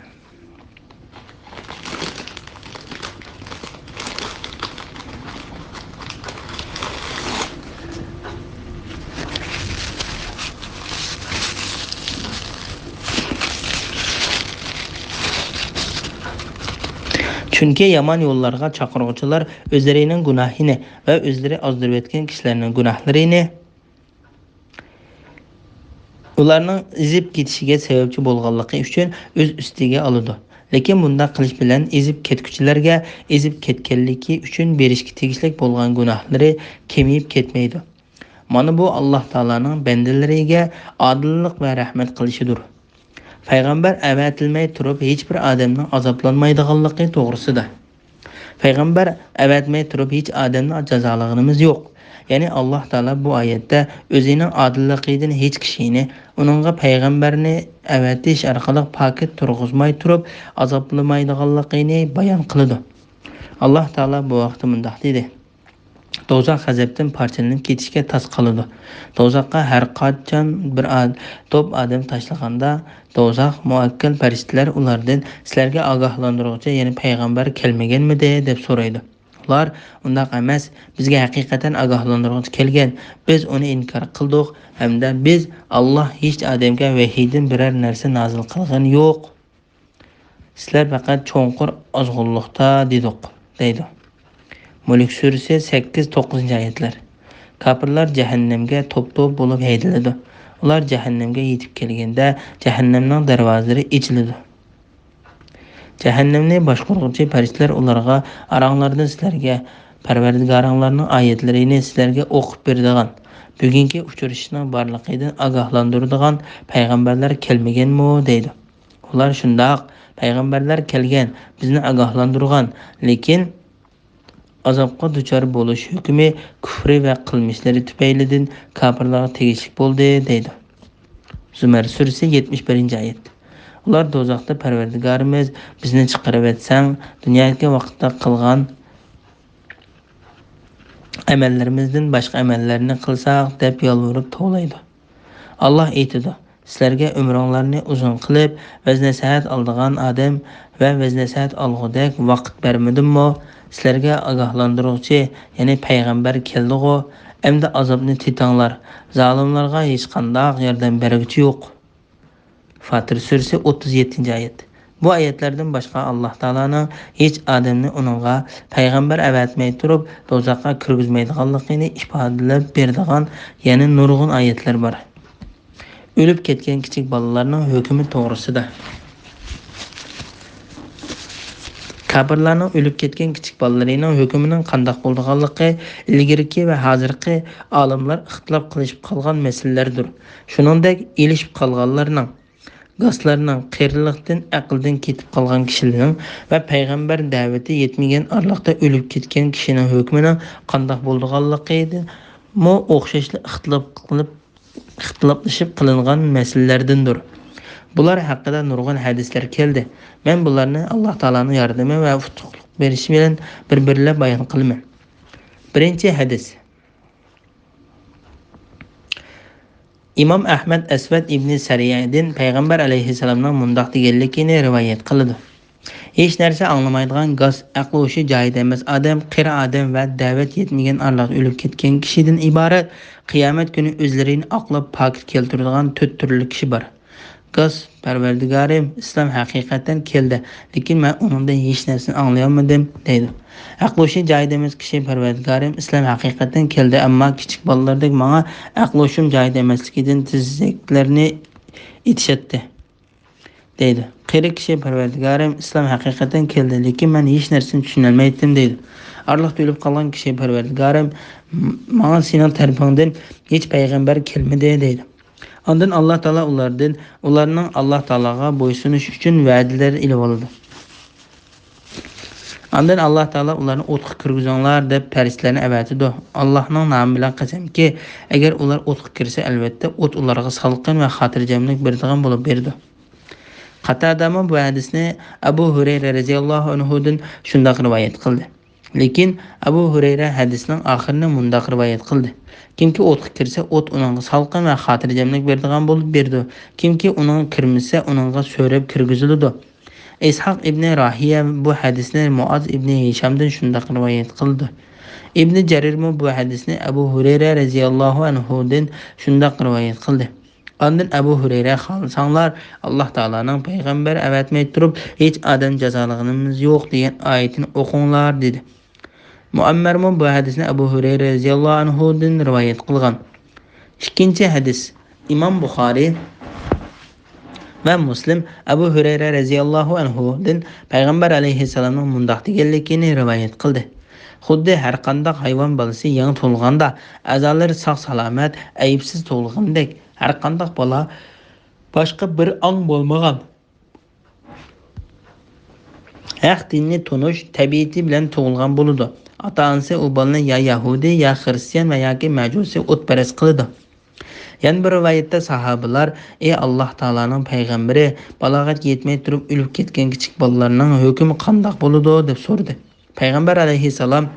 چۈنكى يامان يوللارغا چاقىرغۇچىلار ئۆزلىرىنىڭ گۇناھىنى ۋە ئۆزلىرى ئازدۇرۇۋەتكەن كىشىلەرنىڭ گۇناھلىرىنى ئۇلارنىڭ ئېزىپ كېتىشىگە سەۋەبچى بولغانلىقى ئۈچۈن ئۆز ئۈستىگە ئالىدۇ. لېكىن بۇنداق قىلىش بىلەن ئېزىپ كەتكۈچىلەرگە ئېزىپ كەتكەنلىكى ئۈچۈن بېرىشكە تېگىشلىك بولغان گۇناھلىرى كېمىيىپ كەتمەيدۇ. مانا بۇ ئاللاھ تائالانىڭ بەندىلىرىگە ئادىللىق ۋە رەھمەت قىلىشىدۇر. پەيغەمبەر ئەۋەتىلمەي تۇرۇپ ھېچبىر ئادەمنىڭ ئازابلانمايدىغانلىقى توغرىسىدا. پەيغەمبەر ئەۋەتمەي تۇرۇپ ھېچ ئادەمنى جازالىغىنىمىز يوق. يەنى ئاللاھ تائالا بۇ ئايەتتە ئۆزىنىڭ ئادىللىقىدىن ھېچ كىشىنى، ئۇنىڭغا پەيغەمبەرنى ئەۋەتىش ئارقىلىق پاكىت تۇرغۇزماي تۇرۇپ ئازابلىمايدىغانلىقىنى بايان قىلىدۇ. ئاللاھ تائالا بۇ ھەقتە مۇنداق دېدى: دوزاخ غەزەپتىن پارچىلىنىپ كېتىشكە تاس قالىدۇ. دوزاخقا ھەر قاچان بىر ئاد-، توپ ئادەم تاشلىغاندا، دوزاخ مۇئەككەل پەرىشتىلەر ئۇلاردىن: «سىلەرگە ئاگاھلاندۇرغۇچى، يەنى پەيغەمبەر كەلمىگەنمىدى؟» دەپ سورايدۇ. ئۇلار: «ئۇنداق ئەمەس، بىزگە ھەقىقەتەن ئاگاھلاندۇرغۇچى كەلگەن، بىز ئۇنى ئىنكار قىلدۇق، ھەمدە بىز، ئاللاھ ھېچ ئادەمگە ۋەھىيدىن بىرەر نەرسە نازىل قىلغىنى يوق. سىلەر پەقەت چوڭقۇر ئازغۇنلۇقتا دېدۇق» دەيدۇ. مۈلۈك سۈرىسى سەككىز، توققۇزىنچى ئايەتلەر. كاپىرلار جەھەننەمگە توپ-توپ بولۇپ ھەيدىلىدۇ. ئۇلار جەھەننەمگە يېتىپ كەلگەندە، جەھەننەمنىڭ دەرۋازىلىرى ئېچىلىدۇ. جەھەننەمنى باشقۇرغۇچى پەرىشتىلەر ئۇلارغا: «ئاراڭلاردا سىلەرگە پەرۋەردىگارىڭلارنىڭ ئايەتلىرىنى سىلەرگە ئوقۇپ بېرىدىغان، بۈگۈنكى ئۇچرىشىشنىڭ بارلىقىدىن ئاگاھلاندۇرىدىغان پەيغەمبەرلەر كەلمىگەنمۇ؟» دەيدۇ. ئۇلار: «شۇنداق، پەيغەمبەرلەر كەلگەن، بىزنى ئاگاھلاندۇرغان، لېكىن ئازابقا دۇچار بولۇش ھۆكمى كۈفرى ۋە قىلمىشلىرى تۈپەيلىدىن كاپىرلارغا تېگىشلىك بولدى» دەيدۇ. زۇمەر سۈرىسى يەتمىش بىرىنچى ئايەت. ئۇلار دوزاختا: «پەرۋەردىگارىمىز، بىزنى چىقىرىۋەتسەڭ، دۇنيادىكى ۋاقىتتا قىلغان ئەمەللىرىمىزدىن باشقا ئەمەللەرنى قىلساق» دەپ يالۋۇرۇپ توۋلايدۇ. ئاللاھ ئېيتىدۇ: «سىلەرگە ئۆمرۈڭلارنى ئۇزۇن قىلىپ، ۋەز-نەسىھەت ئالىدىغان ئادەم ۋە ۋەز-نەسىھەت ئالغۇدەك ۋاقىت بەرمىدىممۇ؟ سىلەرگە ئاگاھلاندۇرغۇچى، يەنى پەيغەمبەر كەلدىغۇ؟ ئەمدى ئازابنى تېتىڭلار. زالىملارغا ھېچقانداق ياردەم بەرگۈچى يوق.» فاتىر سۈرىسى ئوتتۇز يەتتىنچى ئايەت. بۇ ئايەتلەردىن باشقا، ئاللاھ تائالانىڭ ھېچ ئادەمنى ئۇنىڭغا پەيغەمبەر ئەۋەتمەي تۇرۇپ دوزاخقا كىرگۈزمەيدىغانلىقىنى ئىپادىلەپ بېرىدىغان يەنە نۇرغۇن ئايەتلەر بار. ئۆلۈپ كەتكەن كىچىك بالىلارنىڭ ھۆكمى توغرىسىدا. كاپىرلارنىڭ ئۆلۈپ كەتكەن كىچىك بالىلىرىنىڭ ھۆكمىنىڭ قانداق بولىدىغانلىقى ئىلگىرىكى ۋە ھازىرقى ئالىملار ئىختىلاپ قىلىشىپ قالغان مەسىلىلەردۇر. شۇنىڭدەك ئېلىشىپ قالغانلارنىڭ، گاسلارنىڭ، قېرىلىقتىن، ئەقلىدىن كېتىپ قالغان كىشىلەرنىڭ ۋە پەيغەمبەر دەۋىتى يەتمىگەن ئارىلىقتا ئۆلۈپ كەتكەن كىشىنىڭ ھۆكمىنىڭ قانداق بولىدىغانلىقىدىنمۇ ئوخشاشلا ئىختىلاپ قىلىپ ئىختىلاپلىشىپ قىلىنغان مەسىلىلەردىندۇر. بۇلار ھەققىدە نۇرغۇن ھەدىسلەر كەلدى. مەن بۇلارنى ئاللاھ تائالانىڭ ياردىمى ۋە ئۇتۇقلۇق بېرىشى بىلەن بىر-بىرلەپ بايان قىلىمەن. بىرىنچى ھەدىس. ئىمام ئەھمەد ئەسۋەد ئىبنى سەرىيەدىن پەيغەمبەر ئەلەيھىسسالامنىڭ مۇنداق دېگەنلىكىنى رىۋايەت قىلىدۇ. ھېچ نەرسە ئاڭلىمايدىغان، گاس، ئەقلى-ھوشى جايىدا ئەمەس ئادەم، قېرى ئادەم ۋە دەۋەت يەتمىگەن ئارىلىقتا ئۆلۈپ كەتكەن كىشىدىن ئىبارەت، قىيامەت كۈنى ئۆزلىرىنى ئاقلاپ پاكىت كەلتۈرىدىغان تۆت تۈرلۈك كىشى بار. گاس، پەرۋەردىگارىم، ئىسلام ھەقىقەتەن كەلدى، لېكىن مەن ئۇنىڭدىن ھېچ نەرسىنى ئاڭلىيالمىدىم، دەيدۇ. ئەقلى-ھوشى جايىدا ئەمەس كىشى، پەرۋەردىگارىم، ئىسلام ھەقىقەتەن كەلدى، ئەمما كىچىك بالىلاردەك ماڭا ئەقلى-ھوشۇم جايىدا ئەمەسلىكىدىن تېزەكلەرنى ئېتىشەتتى. دەيدۇ. قېرى كىشى، پەرۋەردىگارىم، ئىسلام ھەقىقەتەن كەلدى، لېكىن مەن ھېچ نەرسىنى چۈشىنەلمەيتتىم، دەيدۇ. ئارىلىقتا ئۆلۈپ قالغان كىشى، پەرۋەردىگارىم، م-، ماڭا سېنىڭ تەرىپىڭدىن ھېچ پەيغەمبەر كەلمىدى، دەيدۇ. ئاندىن ئاللاھ تائالا ئۇلاردىن، ئۇلارنىڭ ئاللاھ تائالاغا بويسۇنۇش ئۈچۈن ۋەدىلەر ئېلىۋالىدۇ. ئاندىن ئاللاھ تائالا ئۇلارنى ئوتقا كىرگۈزۈڭلار دەپ پەرىشتىلەرنى ئەۋەتىدۇ. ئاللاھنىڭ نامى بىلەن قەسەمكى، ئەگەر ئۇلار ئوتقا كىرسە، ئەلۋەتتە ئوت ئۇلارغا سالقىن ۋە خاتىرجەملىك بېرىدىغان بولۇپ بېرىدۇ. قاتادەمۇ بۇ ھەدىسنى ئەبۇ ھۇرەيرە رەزىياللاھۇ ئەنھۇدىن شۇنداق رىۋايەت قىلدى. لېكىن ئەبۇ ھۇرەيرە ھەدىسنىڭ ئاخىرىنى مۇنداق رىۋايەت قىلدى: كىمكى ئوتقا كىرسە، ئوت ئۇنىڭغا سالقىن ۋە خاتىرجەملىك بېرىدىغان بولۇپ بېرىدۇ. كىمكى ئۇنىڭغا كىرمىسە، ئۇنىڭغا سۆرەپ كىرگۈزۈلىدۇ. ئىسھاق ئىبنى راھىيە بۇ ھەدىسنى مۇئاز ئىبنى ھىشامدىن شۇنداق رىۋايەت قىلىدۇ. ئىبنى جەرىرمۇ بۇ ھەدىسنى ئەبۇ ھۇرەيرە رەزىياللاھۇ ئەنھۇدىن شۇنداق رىۋايەت قىلدى. ئاندىن ئەبۇ ھۇرەيرە: «خالىساڭلار، ئاللاھ تائالانىڭ پەيغەمبەر ئەۋەتمەي تۇرۇپ ھېچ ئادەم جازالىغىنىمىز يوق دېگەن ئايىتىنى ئوقۇڭلار» دېدى. مۇئەممەرمۇ بۇ ھەدىسنى ئەبۇ ھۇرەيرە رەزىياللاھۇ ئەنھۇدىن رىۋايەت قىلغان. ئىككىنچى ھەدىس. ئىمام بۇخارى ۋە مۇسلىم ئەبۇ ھۇرەيرە رەزىياللاھۇ ئەنھۇدىن پەيغەمبەر ئەلەيھىسسالامنىڭ مۇنداق دېگەنلىكىنى رىۋايەت قىلدى: خۇددى ھەرقانداق ھايۋان بالىسى يېڭى تۇغۇلغاندا، ئەزالىرى ساق-سالامەت، ئەيىبسىز تۇغۇلغىنىدەك، ھەرقانداق بالا باشقا بىر ئاڭ بولمىغان، ھەق دىننى تونۇش تەبىئىتى بىلەن تۇغۇلغان بولىدۇ. ئاتا-ئانىسى ئۇ بالىنى يا يەھۇدىي، يا خىرىستىيان ۋە ياكى مەجۇسىي، ئوتپەرەس قىلىدۇ. يەنە بىر رىۋايەتتە ساھابىلار: «ئەي ئاللاھ تائالانىڭ پەيغەمبىرى، بالاغەتكە يەتمەي تۇرۇپ ئۆلۈپ كەتكەن كىچىك بالىلارنىڭ ھۆكمى قانداق بولىدۇ؟» دەپ سورىدى. پەيغەمبەر ئەلەيھىسسالام: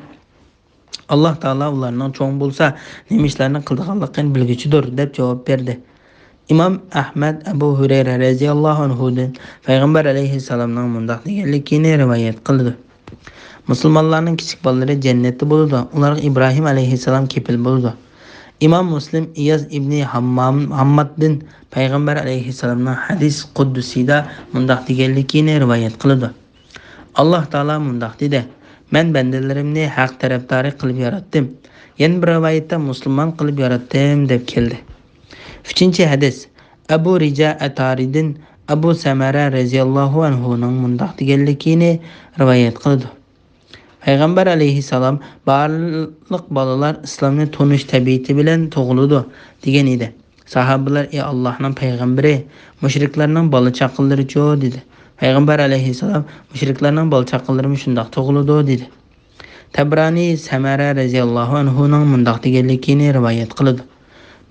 «ئاللاھ تائالا ئۇلارنىڭ چوڭ بولسا نېمە ئىشلارنى قىلىدىغانلىقىنى بىلگۈچىدۇر» دەپ جاۋاب بەردى. ئىمام ئەھمەد ئەبۇ ھۇرەيرە رەزىياللاھۇ ئەنھۇدىن پەيغەمبەر ئەلەيھىسسالامنىڭ مۇنداق دېگەنلىكىنى رىۋايەت قىلىدۇ: مۇسۇلمانلارنىڭ كىچىك بالىلىرى جەننەتتە بولىدۇ، ئۇلارغا ئىبراھىم ئەلەيھىسسالام كېپىل بولىدۇ. ئىمام مۇسلىم ئىياز ئىبنى ھاممام-، ھاممادتىن پەيغەمبەر ئەلەيھىسسالامنىڭ ھەدىس قۇددۇسىدا مۇنداق دېگەنلىكىنى رىۋايەت قىلىدۇ: ئاللاھ تائالا مۇنداق دېدى: «مەن بەندىلىرىمنى ھەق تەرەپدارى قىلىپ ياراتتىم.» يەنە بىر رىۋايەتتە مۇسۇلمان قىلىپ ياراتتىم دەپ كەلدى. ئۈچىنچى ھەدىس. ئەبۇ رىجا ئەتارىدىن ئەبۇ سەمەرە رەزىياللاھۇ ئەنھۇنىڭ مۇنداق دېگەنلىكىنى رىۋايەت قىلىدۇ: پەيغەمبەر ئەلەيھىسسالام: «بارلىق بالىلار ئىسلامنى تونۇش تەبىئىتى بىلەن تۇغۇلىدۇ» دېگەن ئىدى. ساھابىلار: «ئەي ئاللاھنىڭ پەيغەمبىرى، مۇشرىكلارنىڭ بالا-چاقىلىرىچۇ؟» دېدى. پەيغەمبەر ئەلەيھىسسالام: «مۇشرىكلارنىڭ بالا-چاقىلىرىمۇ شۇنداق تۇغۇلىدۇ» دېدى. تەبرانى سەمەرە رەزىياللاھۇ ئەنھۇنىڭ مۇنداق دېگەنلىكىنى رىۋايەت قىلىدۇ: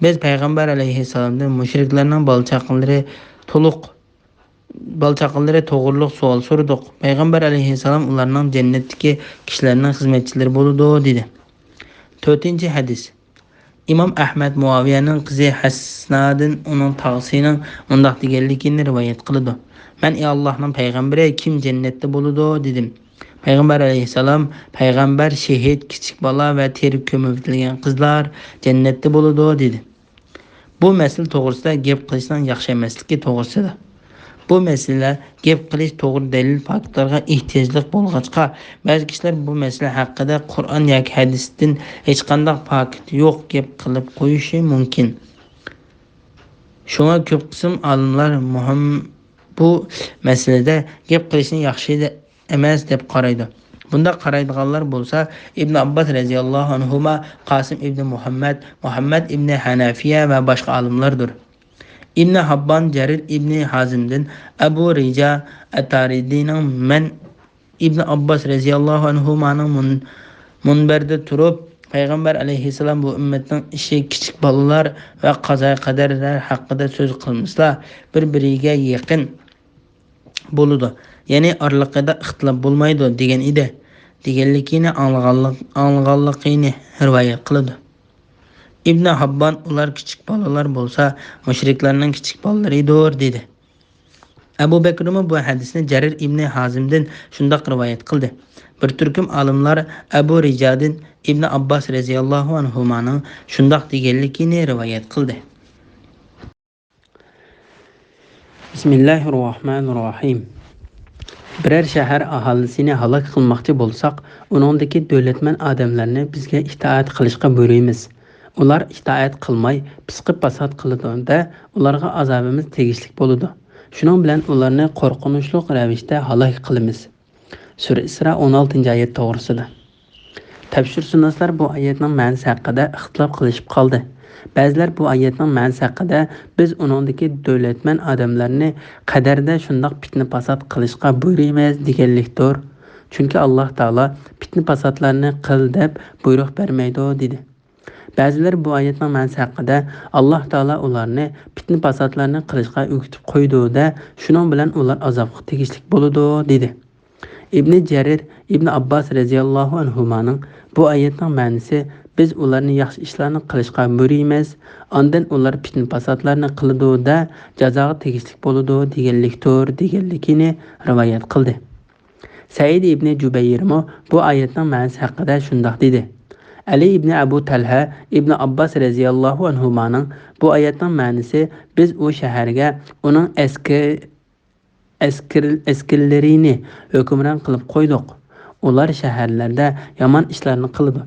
بىز پەيغەمبەر ئەلەيھىسسالامدىن مۇشرىكلارنىڭ بالا-چاقىلىرى تولۇق، بالا-چاقىلىرى توغرۇلۇق سوئال سورىدۇق. پەيغەمبەر ئەلەيھىسسالام ئۇلارنىڭ جەننەتتىكى كىشىلەرنىڭ خىزمەتچىلىرى بولىدۇ دېدى. تۆتىنچى ھەدىس. ئىمام ئەھمەد مۇئاۋىيەنىڭ قىزى ھەسنادىن ئۇنىڭ تاغىسىنىڭ مۇنداق دېگەنلىكىنى رىۋايەت قىلىدۇ: مەن: «ئەي ئاللاھنىڭ پەيغەمبىرى، كىم جەننەتتە بولىدۇ؟» دېدىم. پەيغەمبەر ئەلەيھىسسالام: «پەيغەمبەر، شېھىت، كىچىك بالا ۋە تېرە كۆمۈۋېتىلگەن قىزلار جەننەتتە بولىدۇ» دېدى. بۇ مەسىلە توغرىسىدا گەپ قىلىشنىڭ ياخشى ئەمەسلىكى توغرىسىدا. بۇ مەسىلە گەپ قىلىش توغرا دەلىل، پاكىتلارغا ئېھتىياجلىق بولغاچقا، بەزى كىشىلەر بۇ مەسىلە ھەققىدە قۇرئان ياكى ھەدىستىن ھېچقانداق پاكىت يوق گەپ قىلىپ قويۇشى مۇمكىن. شۇڭا كۆپ قىسىم ئالىملار مۇھىم بۇ مەسىلىدە گەپ قىلىشنى ياخشى ئەمەس دەپ قارايدۇ. بۇنداق قارايدىغانلار بولسا ئىبن ئابباس رەزىياللاھۇ ئەنھۇما، قاسىم ئىبنى مۇھەممەد، مۇھەممەد ئىبنى ھەنەفىيە ۋە باشقا ئالىملاردۇر. ئىبنى ھاببان جەرىر ئىبنى ھازىمدىن ئەبۇ رىجا ئەتارىدىنىڭ مەن ئىبنى ئابباس رەزىياللاھۇ ئەنھۇمانىڭ مۇن-، مۇنبەردە تۇرۇپ، پەيغەمبەر ئەلەيھىسسالام بۇ ئۈممەتنىڭ ئىشى كىچىك بالىلار ۋە قازا قەدەرلەر ھەققىدە سۆز قىلمىسىلا، بىر-بىرىگە يېقىن بولىدۇ، يەنى ئارىلىقىدا ئىختىلاپ بولمايدۇ دېگەن ئىدى، دېگەنلىكىنى ئاڭلىغانلىق-، ئاڭلىغانلىقىنى رىۋايەت قىلىدۇ. ئىبنى ھاببان: ئۇلار كىچىك بالىلار بولسا، مۇشرىكلارنىڭ كىچىك بالىلىرىدۇر، دېدى. ئەبۇ بەكرىمۇ بۇ ھەدىسنى جەرىر ئىبنى ھازىمدىن شۇنداق رىۋايەت قىلدى. بىر تۈركۈم ئالىملار ئەبۇ رىجادىن ئىبنى ئابباس رەزىياللاھۇ ئەنھۇمانىڭ شۇنداق دېگەنلىكىنى رىۋايەت قىلدى. بىسمىللاھىررەھمانىررەھىم. بىرەر شەھەر ئاھالىسىنى ھالاك قىلماقچى بولساق، ئۇنىڭدىكى دۆلەتمەن ئادەملەرنى بىزگە ئىتائەت قىلىشقا بۇيرۇيمىز. ئۇلار ئىتائەت قىلماي، پىسقى-پاسات قىلىدۇ-دە، ئۇلارغا ئازابىمىز تېگىشلىك بولىدۇ. شۇنىڭ بىلەن ئۇلارنى قورقۇنچلۇق رەۋىشتە ھالاك قىلىمىز. سۈرە ئىسرا، ئون ئالتىنچى ئايەت توغرىسىدا. تەپسىرشۇناسلار بۇ ئايەتنىڭ مەنىسى ھەققىدە ئىختىلاپ قىلىشىپ قالدى. بەزىلەر بۇ ئايەتنىڭ مەنىسى ھەققىدە، بىز ئۇنىڭدىكى دۆلەتمەن ئادەملەرنى قەدەردە شۇنداق پىتنە-پاسات قىلىشقا بۇيرۇيمىز دېگەنلىكتۇر. چۈنكى ئاللاھ تائالا پىتنە-پاساتلارنى قىل دەپ بۇيرۇق بەرمەيدۇ، دېدى. بەزىلەر بۇ ئايەتنىڭ مەنىسى ھەققىدە، ئاللاھ تائالا ئۇلارنى پىتنە-پاساتلارنى قىلىشقا ئۆگىتىپ قويىدۇ-دە، شۇنىڭ بىلەن ئۇلار ئازابقا تېگىشلىك بولىدۇ، دېدى. ئىبنى جەرىر ئىبنى ئابباس رەزىياللاھۇ ئەنھۇمانىڭ بۇ ئايەتنىڭ مەنىسى، بىز ئۇلارنى ياخشى ئىشلارنى قىلىشقا بۇيرۇيمىز، ئاندىن ئۇلار پىتنە-پاساتلارنى قىلىدۇ-دە، جازاغا تېگىشلىك بولىدۇ، دېگەنلىكتۇر، دېگەنلىكىنى رىۋايەت قىلدى. سەئىد ئىبنى جۇبەيرمۇ بۇ ئايەتنىڭ مەنىسى ھەققىدە شۇنداق دېدى. ئەلى ئىبنى ئەبۇ تەلھە ئىبنى ئابباس رەزىياللاھۇ ئەنھۇمانىڭ بۇ ئايەتنىڭ مەنىسى، بىز ئۇ شەھەرگە ئۇنىڭ ئەسكى-، ئەسكىر-، ئەسكىرلىرىنى ھۆكۈمران قىلىپ قويدۇق. ئۇلار شەھەرلەردە يامان ئىشلارنى قىلىدۇ.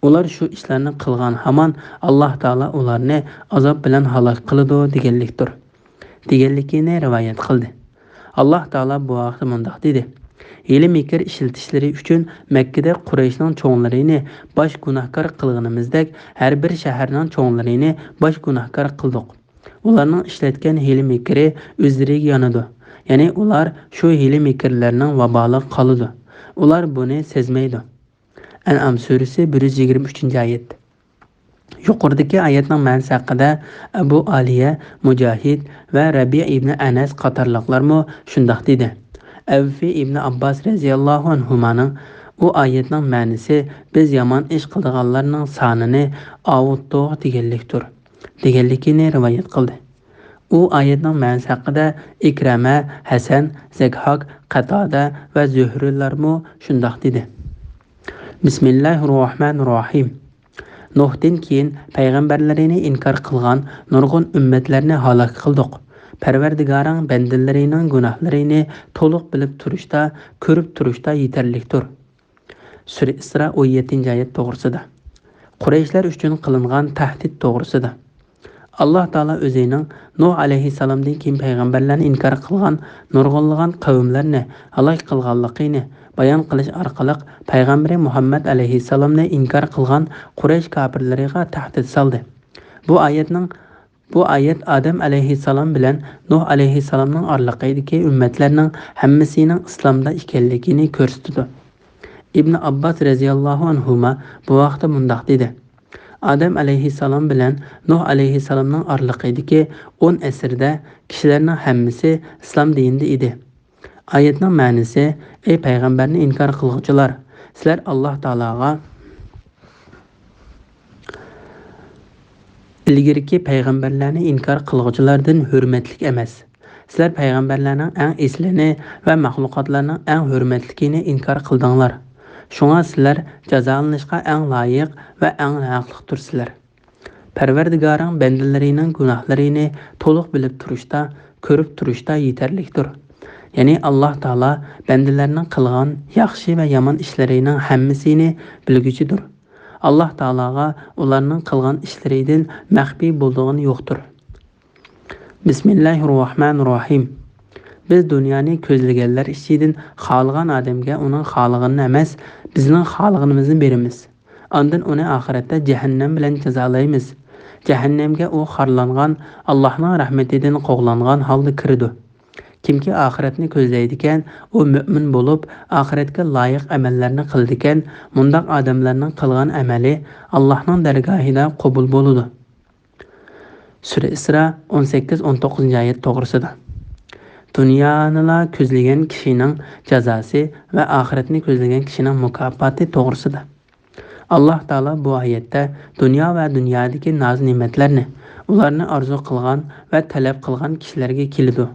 ئۇلار شۇ ئىشلارنى قىلغان ھامان ئاللاھ تائالا ئۇلارنى ئازاب بىلەن ھالاك قىلىدۇ، دېگەنلىكتۇر، دېگەنلىكىنى رىۋايەت قىلدى. ئاللاھ تائالا بۇ ھەقتە مۇنداق دېدى: ھىيلە-مىكىر ئىشلىتىشلىرى ئۈچۈن مەككىدە قۇرەيشنىڭ چوڭلىرىنى باش گۇناھكار قىلغىنىمىزدەك، ھەر بىر شەھەرنىڭ چوڭلىرىنى باش گۇناھكار قىلدۇق. ئۇلارنىڭ ئىشلەتكەن ھىيلە-مىكرى ئۆزلىرىگە يانىدۇ. يەنى ئۇلار شۇ ھىيلە-مىكىرلەرنىڭ ۋابالىغا قالىدۇ. ئۇلار بۇنى سەزمەيدۇ. ئەنئام سۈرىسى، بىر يۈز يىگىرمە ئۈچىنچى ئايەت. يۇقىرىدىكى ئايەتنىڭ مەنىسى ھەققىدە ئەبۇ ئالىيە، مۇجاھىد ۋە رەبىئە ئىبنى ئەنەس قاتارلىقلارمۇ شۇنداق دېدى. ئەۋفى ئىبنى ئابباس رەزىياللاھۇ ئەنھۇمانىڭ ئۇ ئايەتنىڭ مەنىسى، بىز يامان ئىش قىلىدىغانلارنىڭ سانىنى ئاۋۇتتۇق، دېگەنلىكتۇر، دېگەنلىكىنى رىۋايەت قىلدى. ئۇ ئايەتنىڭ مەنىسى ھەققىدە ئىكرەمە، ھەسەن، زەكھاك، قەتادە ۋە زۆھرىلەرمۇ شۇنداق دېدى. بىسمىللاھىررەھمانىررەھىم. نۇھتىن كېيىن پەيغەمبەرلىرىنى ئىنكار قىلغان نۇرغۇن ئۈممەتلەرنى ھالاك قىلدۇق. پەرۋەردىگارىڭ بەندىلىرىنىڭ گۇناھلىرىنى تولۇق بىلىپ تۇرۇشتا، كۆرۈپ تۇرۇشتا يېتەرلىكتۇر. سۈرە ئىسرا، ئون يەتتىنچى ئايەت توغرىسىدا. قۇرەيشلەر ئۈچۈن قىلىنغان تەھدىت توغرىسىدا. ئاللاھ تائالا ئۆزىنىڭ نۇھ ئەلەيھىسسالامدىن كېيىن پەيغەمبەرلەرنى ئىنكار قىلغان نۇرغۇنلىغان قەۋملەرنى ھالاك قىلغانلىقىنى بايان قىلىش ئارقىلىق، پەيغەمبىرى مۇھەممەد ئەلەيھىسسالامنى ئىنكار قىلغان قۇرەيش كاپىرلىرىغا تەھدىت سالدى. بۇ ئايەتنىڭ، بۇ ئايەت ئادەم ئەلەيھىسسالام بىلەن نۇھ ئەلەيھىسسالامنىڭ ئارىلىقىدىكى ئۈممەتلەرنىڭ ھەممىسىنىڭ ئىسلامدا ئىكەنلىكىنى كۆرسىتىدۇ. ئىبنى ئابباس رەزىياللاھۇ ئەنھۇما بۇ ھەقتە مۇنداق دېدى: ئادەم ئەلەيھىسسالام بىلەن نۇھ ئەلەيھىسسالامنىڭ ئارىلىقىدىكى ئون ئەسىردە كىشىلەرنىڭ ھەممىسى ئىسلام دىنىدا ئىدى. ئايەتنىڭ مەنىسى، ئەي پەيغەمبەرنى ئىنكار قىلغۇچىلار، سىلەر ئاللاھ تائالاغا ئىلگىرىكى پەيغەمبەرلەرنى ئىنكار قىلغۇچىلاردىن ھۆرمەتلىك ئەمەس. سىلەر پەيغەمبەرلەرنىڭ ئەڭ ئېسىلىنى ۋە مەخلۇقاتلارنىڭ ئەڭ ھۆرمەتلىكىنى ئىنكار قىلدىڭلار. شۇڭا سىلەر جازالىنىشقا ئەڭ لايىق ۋە ئەڭ ھەقلىقتۇرسىلەر. پەرۋەردىگارىڭ بەندىلىرىنىڭ گۇناھلىرىنى تولۇق بىلىپ تۇرۇشتا، كۆرۈپ تۇرۇشتا يېتەرلىكتۇر. يەنى ئاللاھ تائالا بەندىلەرنىڭ قىلغان ياخشى ۋە يامان ئىشلىرىنىڭ ھەممىسىنى بىلگۈچىدۇر. ئاللاھ تائالاغا ئۇلارنىڭ قىلغان ئىشلىرىدىن مەخپىي بولىدىغىنى يوقتۇر. بىسمىللاھىررەھمانىررەھىم. بىز دۇنيانى كۆزلىگەنلەر ئىچىدىن خالىغان ئادەمگە ئۇنىڭ خالىغىنىنى ئەمەس، بىزنىڭ خالىغىنىمىزنى بېرىمىز. ئاندىن ئۇنى ئاخىرەتتە جەھەننەم بىلەن جازالايمىز. جەھەننەمگە ئۇ خارلانغان، ئاللاھنىڭ رەھمىتىدىن قوغلانغان ھالدا كىرىدۇ. كىمكى ئاخىرەتنى كۆزلەيدىكەن، ئۇ مۆمىن بولۇپ، ئاخىرەتكە لايىق ئەمەللەرنى قىلىدىكەن، مۇنداق ئادەملەرنىڭ قىلغان ئەمەلى ئاللاھنىڭ دەرگاھىدا قوبۇل بولىدۇ. سۈرە ئىسرا، ئون سەككىز، ئون توققۇزىنچى ئايەت توغرىسىدا. دۇنيانىلا كۆزلىگەن كىشىنىڭ جازاسى ۋە ئاخىرەتنى كۆزلىگەن كىشىنىڭ مۇكاپاتى توغرىسىدا. ئاللاھ تائالا بۇ ئايەتتە دۇنيا ۋە دۇنيادىكى ناز-نېمەتلەرنى ئۇلارنى ئارزۇ قىلغان ۋە تەلەپ قىلغان كىشىلەرگە كېلىدۇ،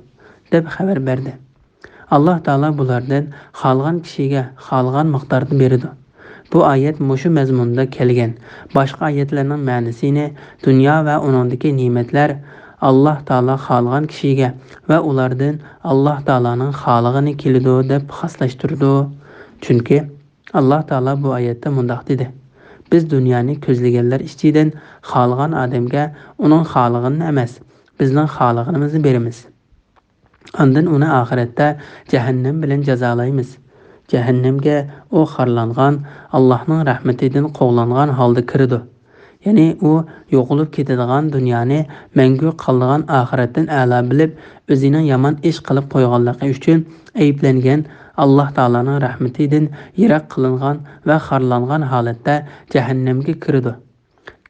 دەپ خەۋەر بەردى. ئاللاھ تائالا بۇلاردىن خالىغان كىشىگە خالىغان مىقداردا بېرىدۇ. بۇ ئايەت مۇشۇ مەزمۇندا كەلگەن باشقا ئايەتلەرنىڭ مەنىسىنى، دۇنيا ۋە ئۇنىڭدىكى نېمەتلەر ئاللاھ تائالا خالىغان كىشىگە ۋە ئۇلاردىن ئاللاھ تائالانىڭ خالىغىنى كېلىدۇ، دەپ خاسلاشتۇرىدۇ. چۈنكى ئاللاھ تائالا بۇ ئايەتتە مۇنداق دېدى: بىز دۇنيانى كۆزلىگەنلەر ئىچىدىن خالىغان ئادەمگە ئۇنىڭ خالىغىنىنى ئەمەس، بىزنىڭ خالىغىنىمىزنى بېرىمىز. ئاندىن ئۇنى ئاخىرەتتە جەھەننەم بىلەن جازالايمىز. جەھەننەمگە ئۇ خارلانغان، ئاللاھنىڭ رەھمىتىدىن قوغلانغان ھالدا كىرىدۇ. يەنى ئۇ يوقىلىپ كېتىدىغان دۇنيانى مەڭگۈ قالىدىغان ئاخىرەتتىن ئەلا بىلىپ، ئۆزىنىڭ يامان ئىش قىلىپ قويغانلىقى ئۈچۈن ئەيىبلەنگەن، ئاللاھ تائالانىڭ رەھمىتىدىن يىراق قىلىنغان ۋە خارلانغان ھالەتتە جەھەننەمگە كىرىدۇ.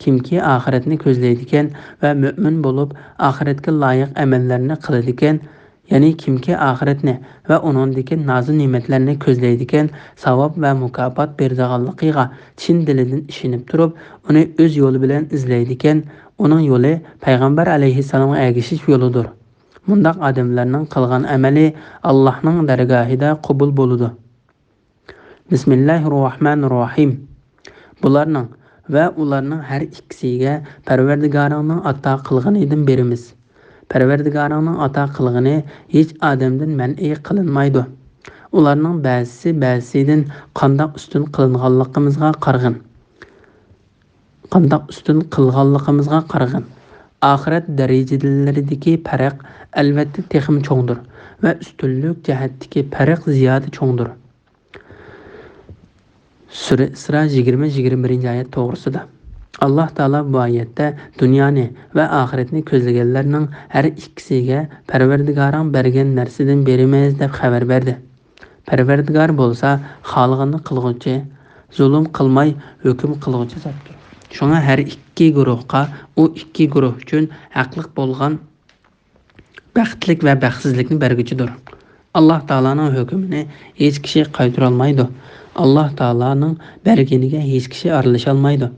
كىمكى ئاخىرەتنى كۆزلەيدىكەن ۋە مۆمىن بولۇپ، ئاخىرەتكە لايىق ئەمەللەرنى قىلىدىكەن، يەنى كىمكى ئاخىرەتنى ۋە ئۇنىڭدىكى نازۇ نېمەتلەرنى كۆزلەيدىكەن، ساۋاب ۋە مۇكاپات بېرىدىغانلىقىغا چىن دىلىدىن ئىشىنىپ تۇرۇپ، ئۇنى ئۆز يولى بىلەن ئىزدەيدىكەن، ئۇنىڭ يولى پەيغەمبەر ئەلەيھىسسالامغا ئەگىشىش يولىدۇر. مۇنداق ئادەملەرنىڭ قىلغان ئەمەلى ئاللاھنىڭ دەرگاھىدا قوبۇل بولىدۇ. بىسمىللاھىررەھمانىررەھىم. بۇلارنىڭ ۋە ئۇلارنىڭ ھەر ئىككىسىگە پەرۋەردىگارىڭنىڭ ئاتا قىلغىنىدىن بېرىمىز. پەرۋەردىگارىڭنىڭ ئاتا قىلغىنى ھېچ ئادەمدىن مەنئى قىلىنمايدۇ. ئۇلارنىڭ بەزىسى بەزىسىدىن قانداق ئۈستۈن قىلىنغانلىقىمىزغا قارىغىن. قانداق ئۈستۈن قىلغانلىقىمىزغا قارىغىن. ئاخىرەت دەرىجىلىرىدىكى پەرق ئەلۋەتتە تېخىمۇ چوڭدۇر ۋە ئۈستۈنلۈك جەھەتتىكى پەرق زىيادە چوڭدۇر. سۈرە ئىسرا يىگىرمە، يىگىرمە بىرىنچى ئايەت توغرىسىدا. ئاللاھ تائالا بۇ ئايەتتە دۇنيانى ۋە ئاخىرەتنى كۆزلىگەنلەرنىڭ ھەر ئىككىسىگە پەرۋەردىگارىڭ بەرگەن نەرسىدىن بېرىمىز دەپ خەۋەر بەردى. پەرۋەردىگار بولسا خالىغىنىنى قىلغۇچى، زۇلۇم قىلماي ھۆكۈم قىلغۇچى زاتتۇر. شۇڭا ھەر ئىككى گۇرۇھقا ئۇ ئىككى گۇرۇھ ئۈچۈن ھەقلىق بولغان بەختلىك ۋە بەختسىزلىكنى بەرگۈچىدۇر. ئاللاھ تائالانىڭ ھۆكمىنى ھېچ كىشى قايتۇرالمايدۇ. ئاللاھ تائالانىڭ بەرگىنىگە ھېچ كىشى ئارىلىشالمايدۇ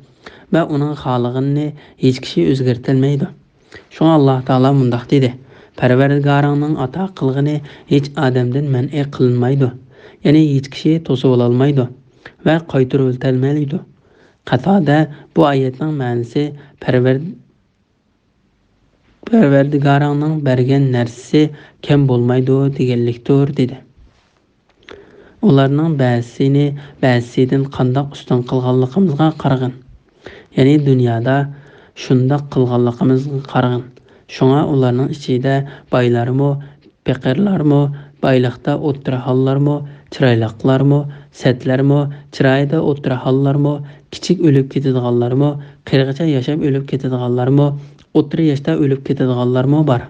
ۋە ئۇنىڭ خالىغىنىنى ھېچ كىشى ئۆزگەرتەلمەيدۇ. شۇڭا ئاللاھ تائالا مۇنداق دېدى: «پەرۋەردىگارىڭنىڭ ئاتا قىلغىنى ھېچ ئادەمدىن مەنئى قىلىنمايدۇ.» يەنى ھېچ كىشى توسۇۋالالمايدۇ ۋە قايتۇرۇۋېتەلمەيدۇ. قاتادە بۇ ئايەتنىڭ مەنىسى پەرۋەر-، پەرۋەردىگارىڭنىڭ بەرگەن نەرسىسى كەم بولمايدۇ دېگەنلىكتۇر، دېدى. ئۇلارنىڭ بەزىسىنى بەزىسىدىن قانداق ئۈستۈن قىلغانلىقىمىزغا قارىغىن. يەنى دۇنيادا شۇنداق قىلغانلىقىمىزغا قارىغىن. شۇڭا ئۇلارنىڭ ئىچىدە بايلارمۇ، پېقىرلارمۇ، بايلىقتا ئوتتۇرا ھاللارمۇ، چىرايلىقلارمۇ، سەتلەرمۇ، چىرايىدا ئوتتۇرا ھاللارمۇ، كىچىك ئۆلۈپ كېتىدىغانلارمۇ، قېرىغىچە ياشاپ ئۆلۈپ كېتىدىغانلارمۇ، ئوتتۇرا ياشتا ئۆلۈپ كېتىدىغانلارمۇ بار.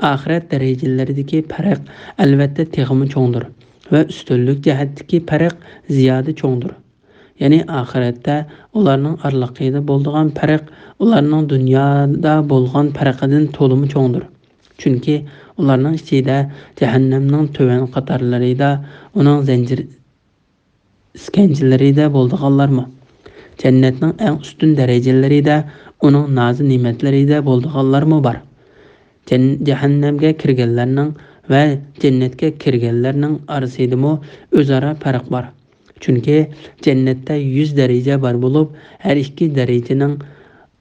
ئاخىرەت دەرىجىلىرىدىكى پەرق ئەلۋەتتە تېخىمۇ چوڭدۇر ۋە ئۈستۈنلۈك جەھەتتىكى پەرق زىيادە چوڭدۇر. يەنى ئاخىرەتتە ئۇلارنىڭ ئارىلىقىدا بولىدىغان پەرق ئۇلارنىڭ دۇنيادا بولغان پەرقىدىن تولىمۇ چوڭدۇر. چۈنكى ئۇلارنىڭ ئىچىدە جەھەننەمنىڭ تۆۋەن قاتارلىرىدا، ئۇنىڭ زەنجىر ئىسكەنجىلىرىدە بولىدىغانلارمۇ، جەننەتنىڭ ئەڭ ئۈستۈن دەرىجىلىرىدە، ئۇنىڭ نازۇ نېمەتلىرىدە بولىدىغانلارمۇ بار. جەن-، جەھەننەمگە كىرگەنلەرنىڭ ۋە جەننەتكە كىرگەنلەرنىڭ ئارىسىدىمۇ ئۆزئارا پەرق بار. چۈنكى جەننەتتە يۈز دەرىجە بار بولۇپ، ھەر ئىككى دەرىجىنىڭ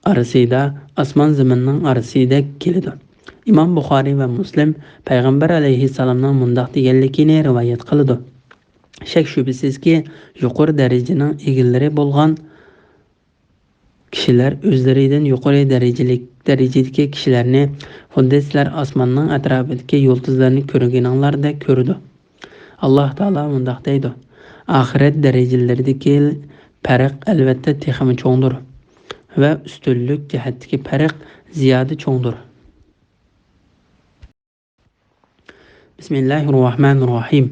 ئارىسىدا ئاسمان زېمىننىڭ ئارىسىدەك كېلىدۇ. ئىمام بۇخارىي ۋە مۇسلىم پەيغەمبەر ئەلەيھىسسالامنىڭ مۇنداق دېگەنلىكىنى رىۋايەت قىلىدۇ: شەك-شۈبھىسىزكى، يۇقىرى دەرىجىنىڭ ئىگىلىرى بولغان كىشىلەر ئۆزلىرىدىن يۇقىرى دەرىجىلىك، دەرىجىدىكى كىشىلەرنى خۇددى سىلەر ئاسماننىڭ ئەتراپىدىكى يۇلتۇزلارنى كۆرگىنىڭلاردەك كۆرىدۇ. ئاللاھ تائالا مۇنداق دەيدۇ: ئاخىرەت دەرىجىلىرىدىكى پەرق ئەلۋەتتە تېخىمۇ چوڭدۇر ۋە ئۈستۈنلۈك جەھەتتىكى پەرق زىيادە چوڭدۇر. بىسمىللاھىررەھمانىررەھىم.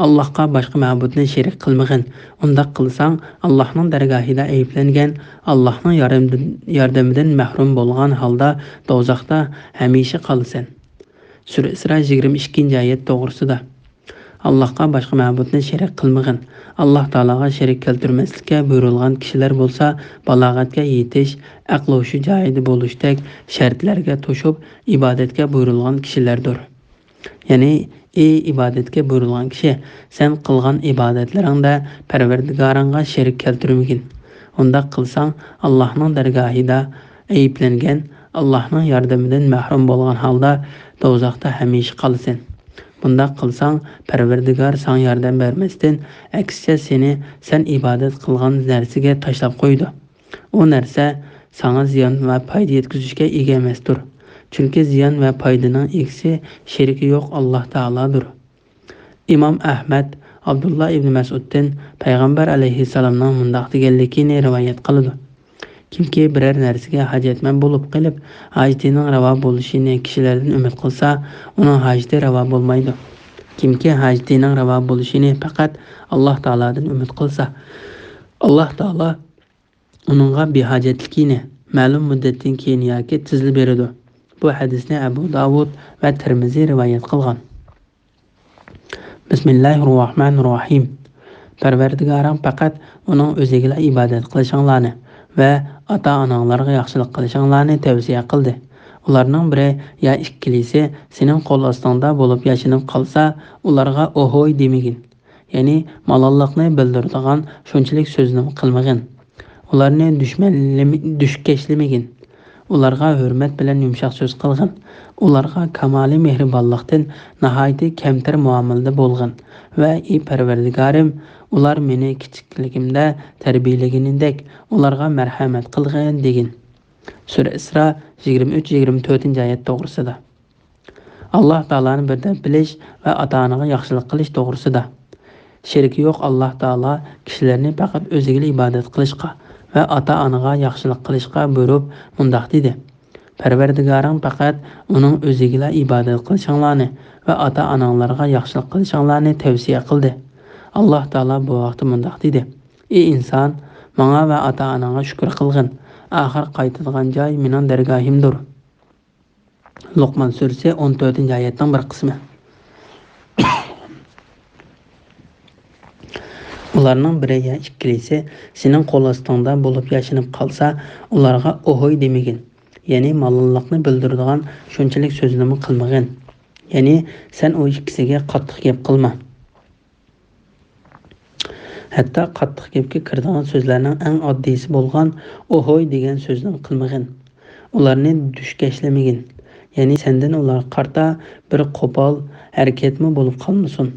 ئاللاھقا باشقا مەبۇدنى شېرىك قىلمىغىن. ئۇنداق قىلساڭ، ئاللاھنىڭ دەرگاھىدا ئەيىبلەنگەن، ئاللاھنىڭ ياردىمىدىن، ياردىمىدىن مەھرۇم بولغان ھالدا دوزاختا ھەمىشە قالىسەن. سۈرە ئىسرا يىگىرمە ئىككىنچى ئايەت توغرىسىدا. ئاللاھقا باشقا مەبۇدنى شېرىك قىلمىغىن. ئاللاھ تائالاغا شېرىك كەلتۈرمەسلىككە بۇيرۇلغان كىشىلەر بولسا بالاغەتكە يېتىش، ئەقلى ھوشى جايىدا بولۇشتەك شەرتلەرگە توشۇپ، ئىبادەتكە بۇيرۇلغان كىشىلەردۇر. يەنى، ئى ئىبادەتكە بۇيرۇلغان كىشى، سەن قىلغان ئىبادەتلىرىڭدە پەرۋەردىگارىڭغا شېرىك كەلتۈرمىگىن. ئۇنداق قىلساڭ، ئاللاھنىڭ دەرگاھىدا ئەيىبلەنگەن، ئاللاھنىڭ ياردىمىدىن مەھرۇم بولغان ھالدا دوزاختا ھەمىشە قالىسەن. بۇنداق قىلساڭ، پەرۋەردىگار ساڭا ياردەم بەرمەستىن، ئەكسىچە سېنى سەن ئىبادەت قىلغان نەرسىگە تاشلاپ قويىدۇ. ئۇ نەرسە ساڭا زىيان ۋە پايدا يەتكۈزۈشكە ئىگە ئەمەستۇر. چۈنكى زىيان ۋە پايدىنىڭ ئىگىسى، شېرىكى يوق ئاللاھ تائالادۇر. ئىمام ئەھمەد ئابدۇللا ئىبنى مەسئۇدتىن پەيغەمبەر ئەلەيھىسسالامنىڭ مۇنداق دېگەنلىكىنى رىۋايەت قىلىدۇ: كىمكى بىرەر نەرسىگە ھاجەتمەن بولۇپ قېلىپ، ھاجىتىنىڭ راۋا بولۇشىنى كىشىلەردىن ئۈمىد قىلسا، ئۇنىڭ ھاجىتى راۋا بولمايدۇ. كىمكى ھاجىتىنىڭ راۋا بولۇشىنى پەقەت ئاللاھ تائالادىن ئۈمىد قىلسا، ئاللاھ تائالا ئۇنىڭغا بىھاجەتلىكىنى مەلۇم مۇددەتتىن كېيىن ياكى تېزلا بېرىدۇ. بۇ ھەدىسنى ئەبۇ داۋۇد ۋە تىرمىزى رىۋايەت قىلغان. بىسمىللاھىررەھمانىررەھىم. پەرۋەردىگارىڭ پەقەت ئۇنىڭ ئۆزىگىلا ئىبادەت قىلىشىڭلارنى ۋە ئاتا-ئاناڭلارغا ياخشىلىق قىلىشىڭلارنى تەۋسىيە قىلدى. ئۇلارنىڭ بىرى يا ئىككىلىسى سېنىڭ قول ئاستىڭدا بولۇپ ياشىنىپ قالسا، ئۇلارغا ئوھوي دېمىگىن. يەنى مالاللىقنى بىلدۈرىدىغان شۇنچىلىك سۆزنىمۇ قىلمىغىن. ئۇلارنى دۈشمەنلىمە-، دۈشكەشلىمىگىن. ئۇلارغا ھۆرمەت بىلەن يۇمشاق سۆز قىلغىن. ئۇلارغا كامالىي مېھرىبانلىقتىن ناھايىتى كەمتەر مۇئامىلىدە بولغىن ۋە ئى پەرۋەردىگارىم، ئۇلار مېنى كىچىكلىكىمدە تەربىيەلىگىنىدەك ئۇلارغا مەرھەمەت قىلغىن دېگىن. سۈرە ئىسرا يىگىرمە ئۈچ، يىگىرمە تۆتىنچى ئايەت توغرىسىدا. ئاللاھ تائالانى بىر دەپ بىلىش ۋە ئاتا-ئانىغا ياخشىلىق قىلىش توغرىسىدا. شېرىكى يوق ئاللاھ تائالا كىشىلەرنى پەقەت ئۆزىگىلا ئىبادەت قىلىشقا ۋە ئاتا-ئانىغا ياخشىلىق قىلىشقا بۇيرۇپ مۇنداق دېدى: پەرۋەردىگارىڭ پەقەت ئۇنىڭ ئۆزىگىلا ئىبادەت قىلىشىڭلارنى ۋە ئاتا-ئاناڭلارغا ياخشىلىق قىلىشىڭلارنى تەۋسىيە قىلدى. ئاللاھ تائالا بۇ ھەقتە مۇنداق دېدى: ئى ئىنسان، ماڭا ۋە ئاتا-ئاناڭغا شۈكۈر قىلغىن. ئاخىر قايتىدىغان جاي مېنىڭ دەرگاھىمدۇر. لوقمان سۈرىسى ئون تۆتىنچى ئايەتنىڭ بىر قىسمى. ئۇلارنىڭ بىرى يا ئىككىلىسى سېنىڭ قول ئاستىڭدا بولۇپ ياشىنىپ قالسا، ئۇلارغا ئوھوي دېمىگىن. يەنى مالاللىقنى بىلدۈرىدىغان شۇنچىلىك سۆزنىمۇ قىلمىغىن. يەنى سەن ئۇ ئىككىسىگە قاتتىق گەپ قىلما. ھەتتا قاتتىق گەپكە كىرىدىغان سۆزلەرنىڭ ئەڭ ئاددىيسى بولغان ئوھوي دېگەن سۆزنىمۇ قىلمىغىن. ئۇلارنى دۈشكەشلىمىگىن. يەنى سەندىن ئۇلارغا قارىتا بىر قوپال ھەرىكەتمۇ بولۇپ قالمىسۇن.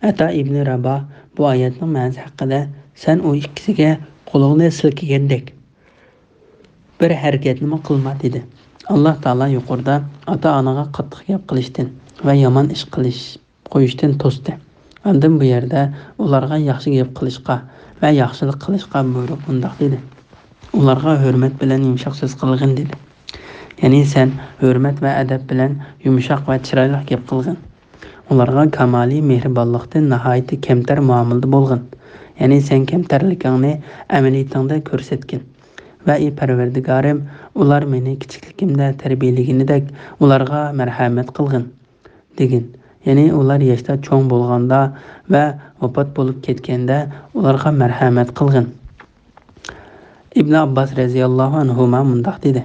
ئەتا ئىبنى راباھ بۇ ئايەتنىڭ مەنىسى ھەققىدە، سەن ئۇ ئىككىسىگە قولۇڭنى سىلكىگەندەك بىر ھەرىكەتنىمۇ قىلما، دېدى. ئاللاھ تائالا يۇقىرىدا ئاتا-ئانىغا قاتتىق گەپ قىلىشتىن ۋە يامان ئىش قىلىش قويۇشتىن توستى. ئاندىن بۇ يەردە ئۇلارغا ياخشى گەپ قىلىشقا ۋە ياخشىلىق قىلىشقا بۇيرۇپ مۇنداق دېدى: ئۇلارغا ھۆرمەت بىلەن يۇمشاق سۆز قىلغىن، دېدى. يەنى سەن ھۆرمەت ۋە ئەدەپ بىلەن يۇمشاق ۋە چىرايلىق گەپ قىلغىن. ئۇلارغا كامالىي مېھرىبانلىقتىن ناھايىتى كەمتەر مۇئامىلىدە بولغىن. يەنى سەن كەمتەرلىكىڭنى ئەمەلىيىتىڭدە كۆرسەتكىن. ۋە ئى پەرۋەردىگارىم، ئۇلار مېنى كىچىكلىكىمدە تەربىيەلىگىنىدەك ئۇلارغا مەرھەمەت قىلغىن، دېگىن. يەنى ئۇلار ياشتا چوڭ بولغاندا ۋە ۋاپات بولۇپ كەتكەندە ئۇلارغا مەرھەمەت قىلغىن. ئىبنى ئابباس رەزىياللاھۇ ئەنھۇما مۇنداق دېدى: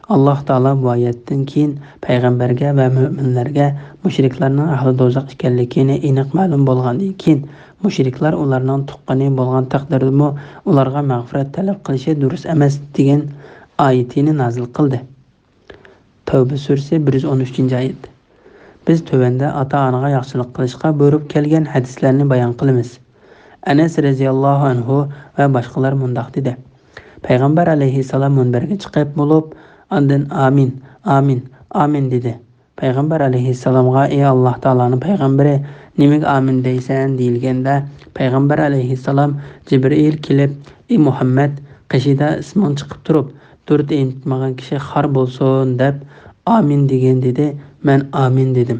ئاللاھ تائالا بۇ ئايەتتىن كېيىن پەيغەمبەرگە ۋە مۆمىنلەرگە مۇشرىكلارنىڭ ئەھلى دوزاخ ئىكەنلىكىنى ئېنىق مەلۇم بولغاندىن كېيىن، مۇشرىكلار ئۇلارنىڭ تۇغقىنى بولغان تەقدىردىمۇ ئۇلارغا مەغپىرەت تەلەپ قىلىشى دۇرۇس ئەمەس، دېگەن ئايىتىنى نازىل قىلدى. تەۋبە سۈرىسى بىر يۈز ئون ئۈچىنچى ئايەت. بىز تۆۋەندە ئاتا-ئانىغا ياخشىلىق قىلىشقا بۇيرۇپ كەلگەن ھەدىسلەرنى بايان قىلىمىز. ئەنەس رەزىياللاھۇ ئەنھۇ ۋە باشقىلار مۇنداق دېدى: پەيغەمبەر ئەلەيھىسسالام مۇنبەرگە چىقىپ بولۇپ، ئاندىن «ئامىن، ئامىن، ئامىن» دېدى. پەيغەمبەر ئەلەيھىسسالامغا: «ئى ئاللاھ تائالانىڭ پەيغەمبىرى، نېمىگە ئامىن دەيسەن؟» دېيىلگەندە، پەيغەمبەر ئەلەيھىسسالام: «جىبرىئىل كېلىپ، ئى مۇھەممەد، قېشىدا ئىسمىڭ چىقىپ تۇرۇپ، دۇرۇت ئېيتمىغان كىشى خار بولسۇن» دەپ، «ئامىن» دېگىن دېدى. مەن «ئامىن» دېدىم.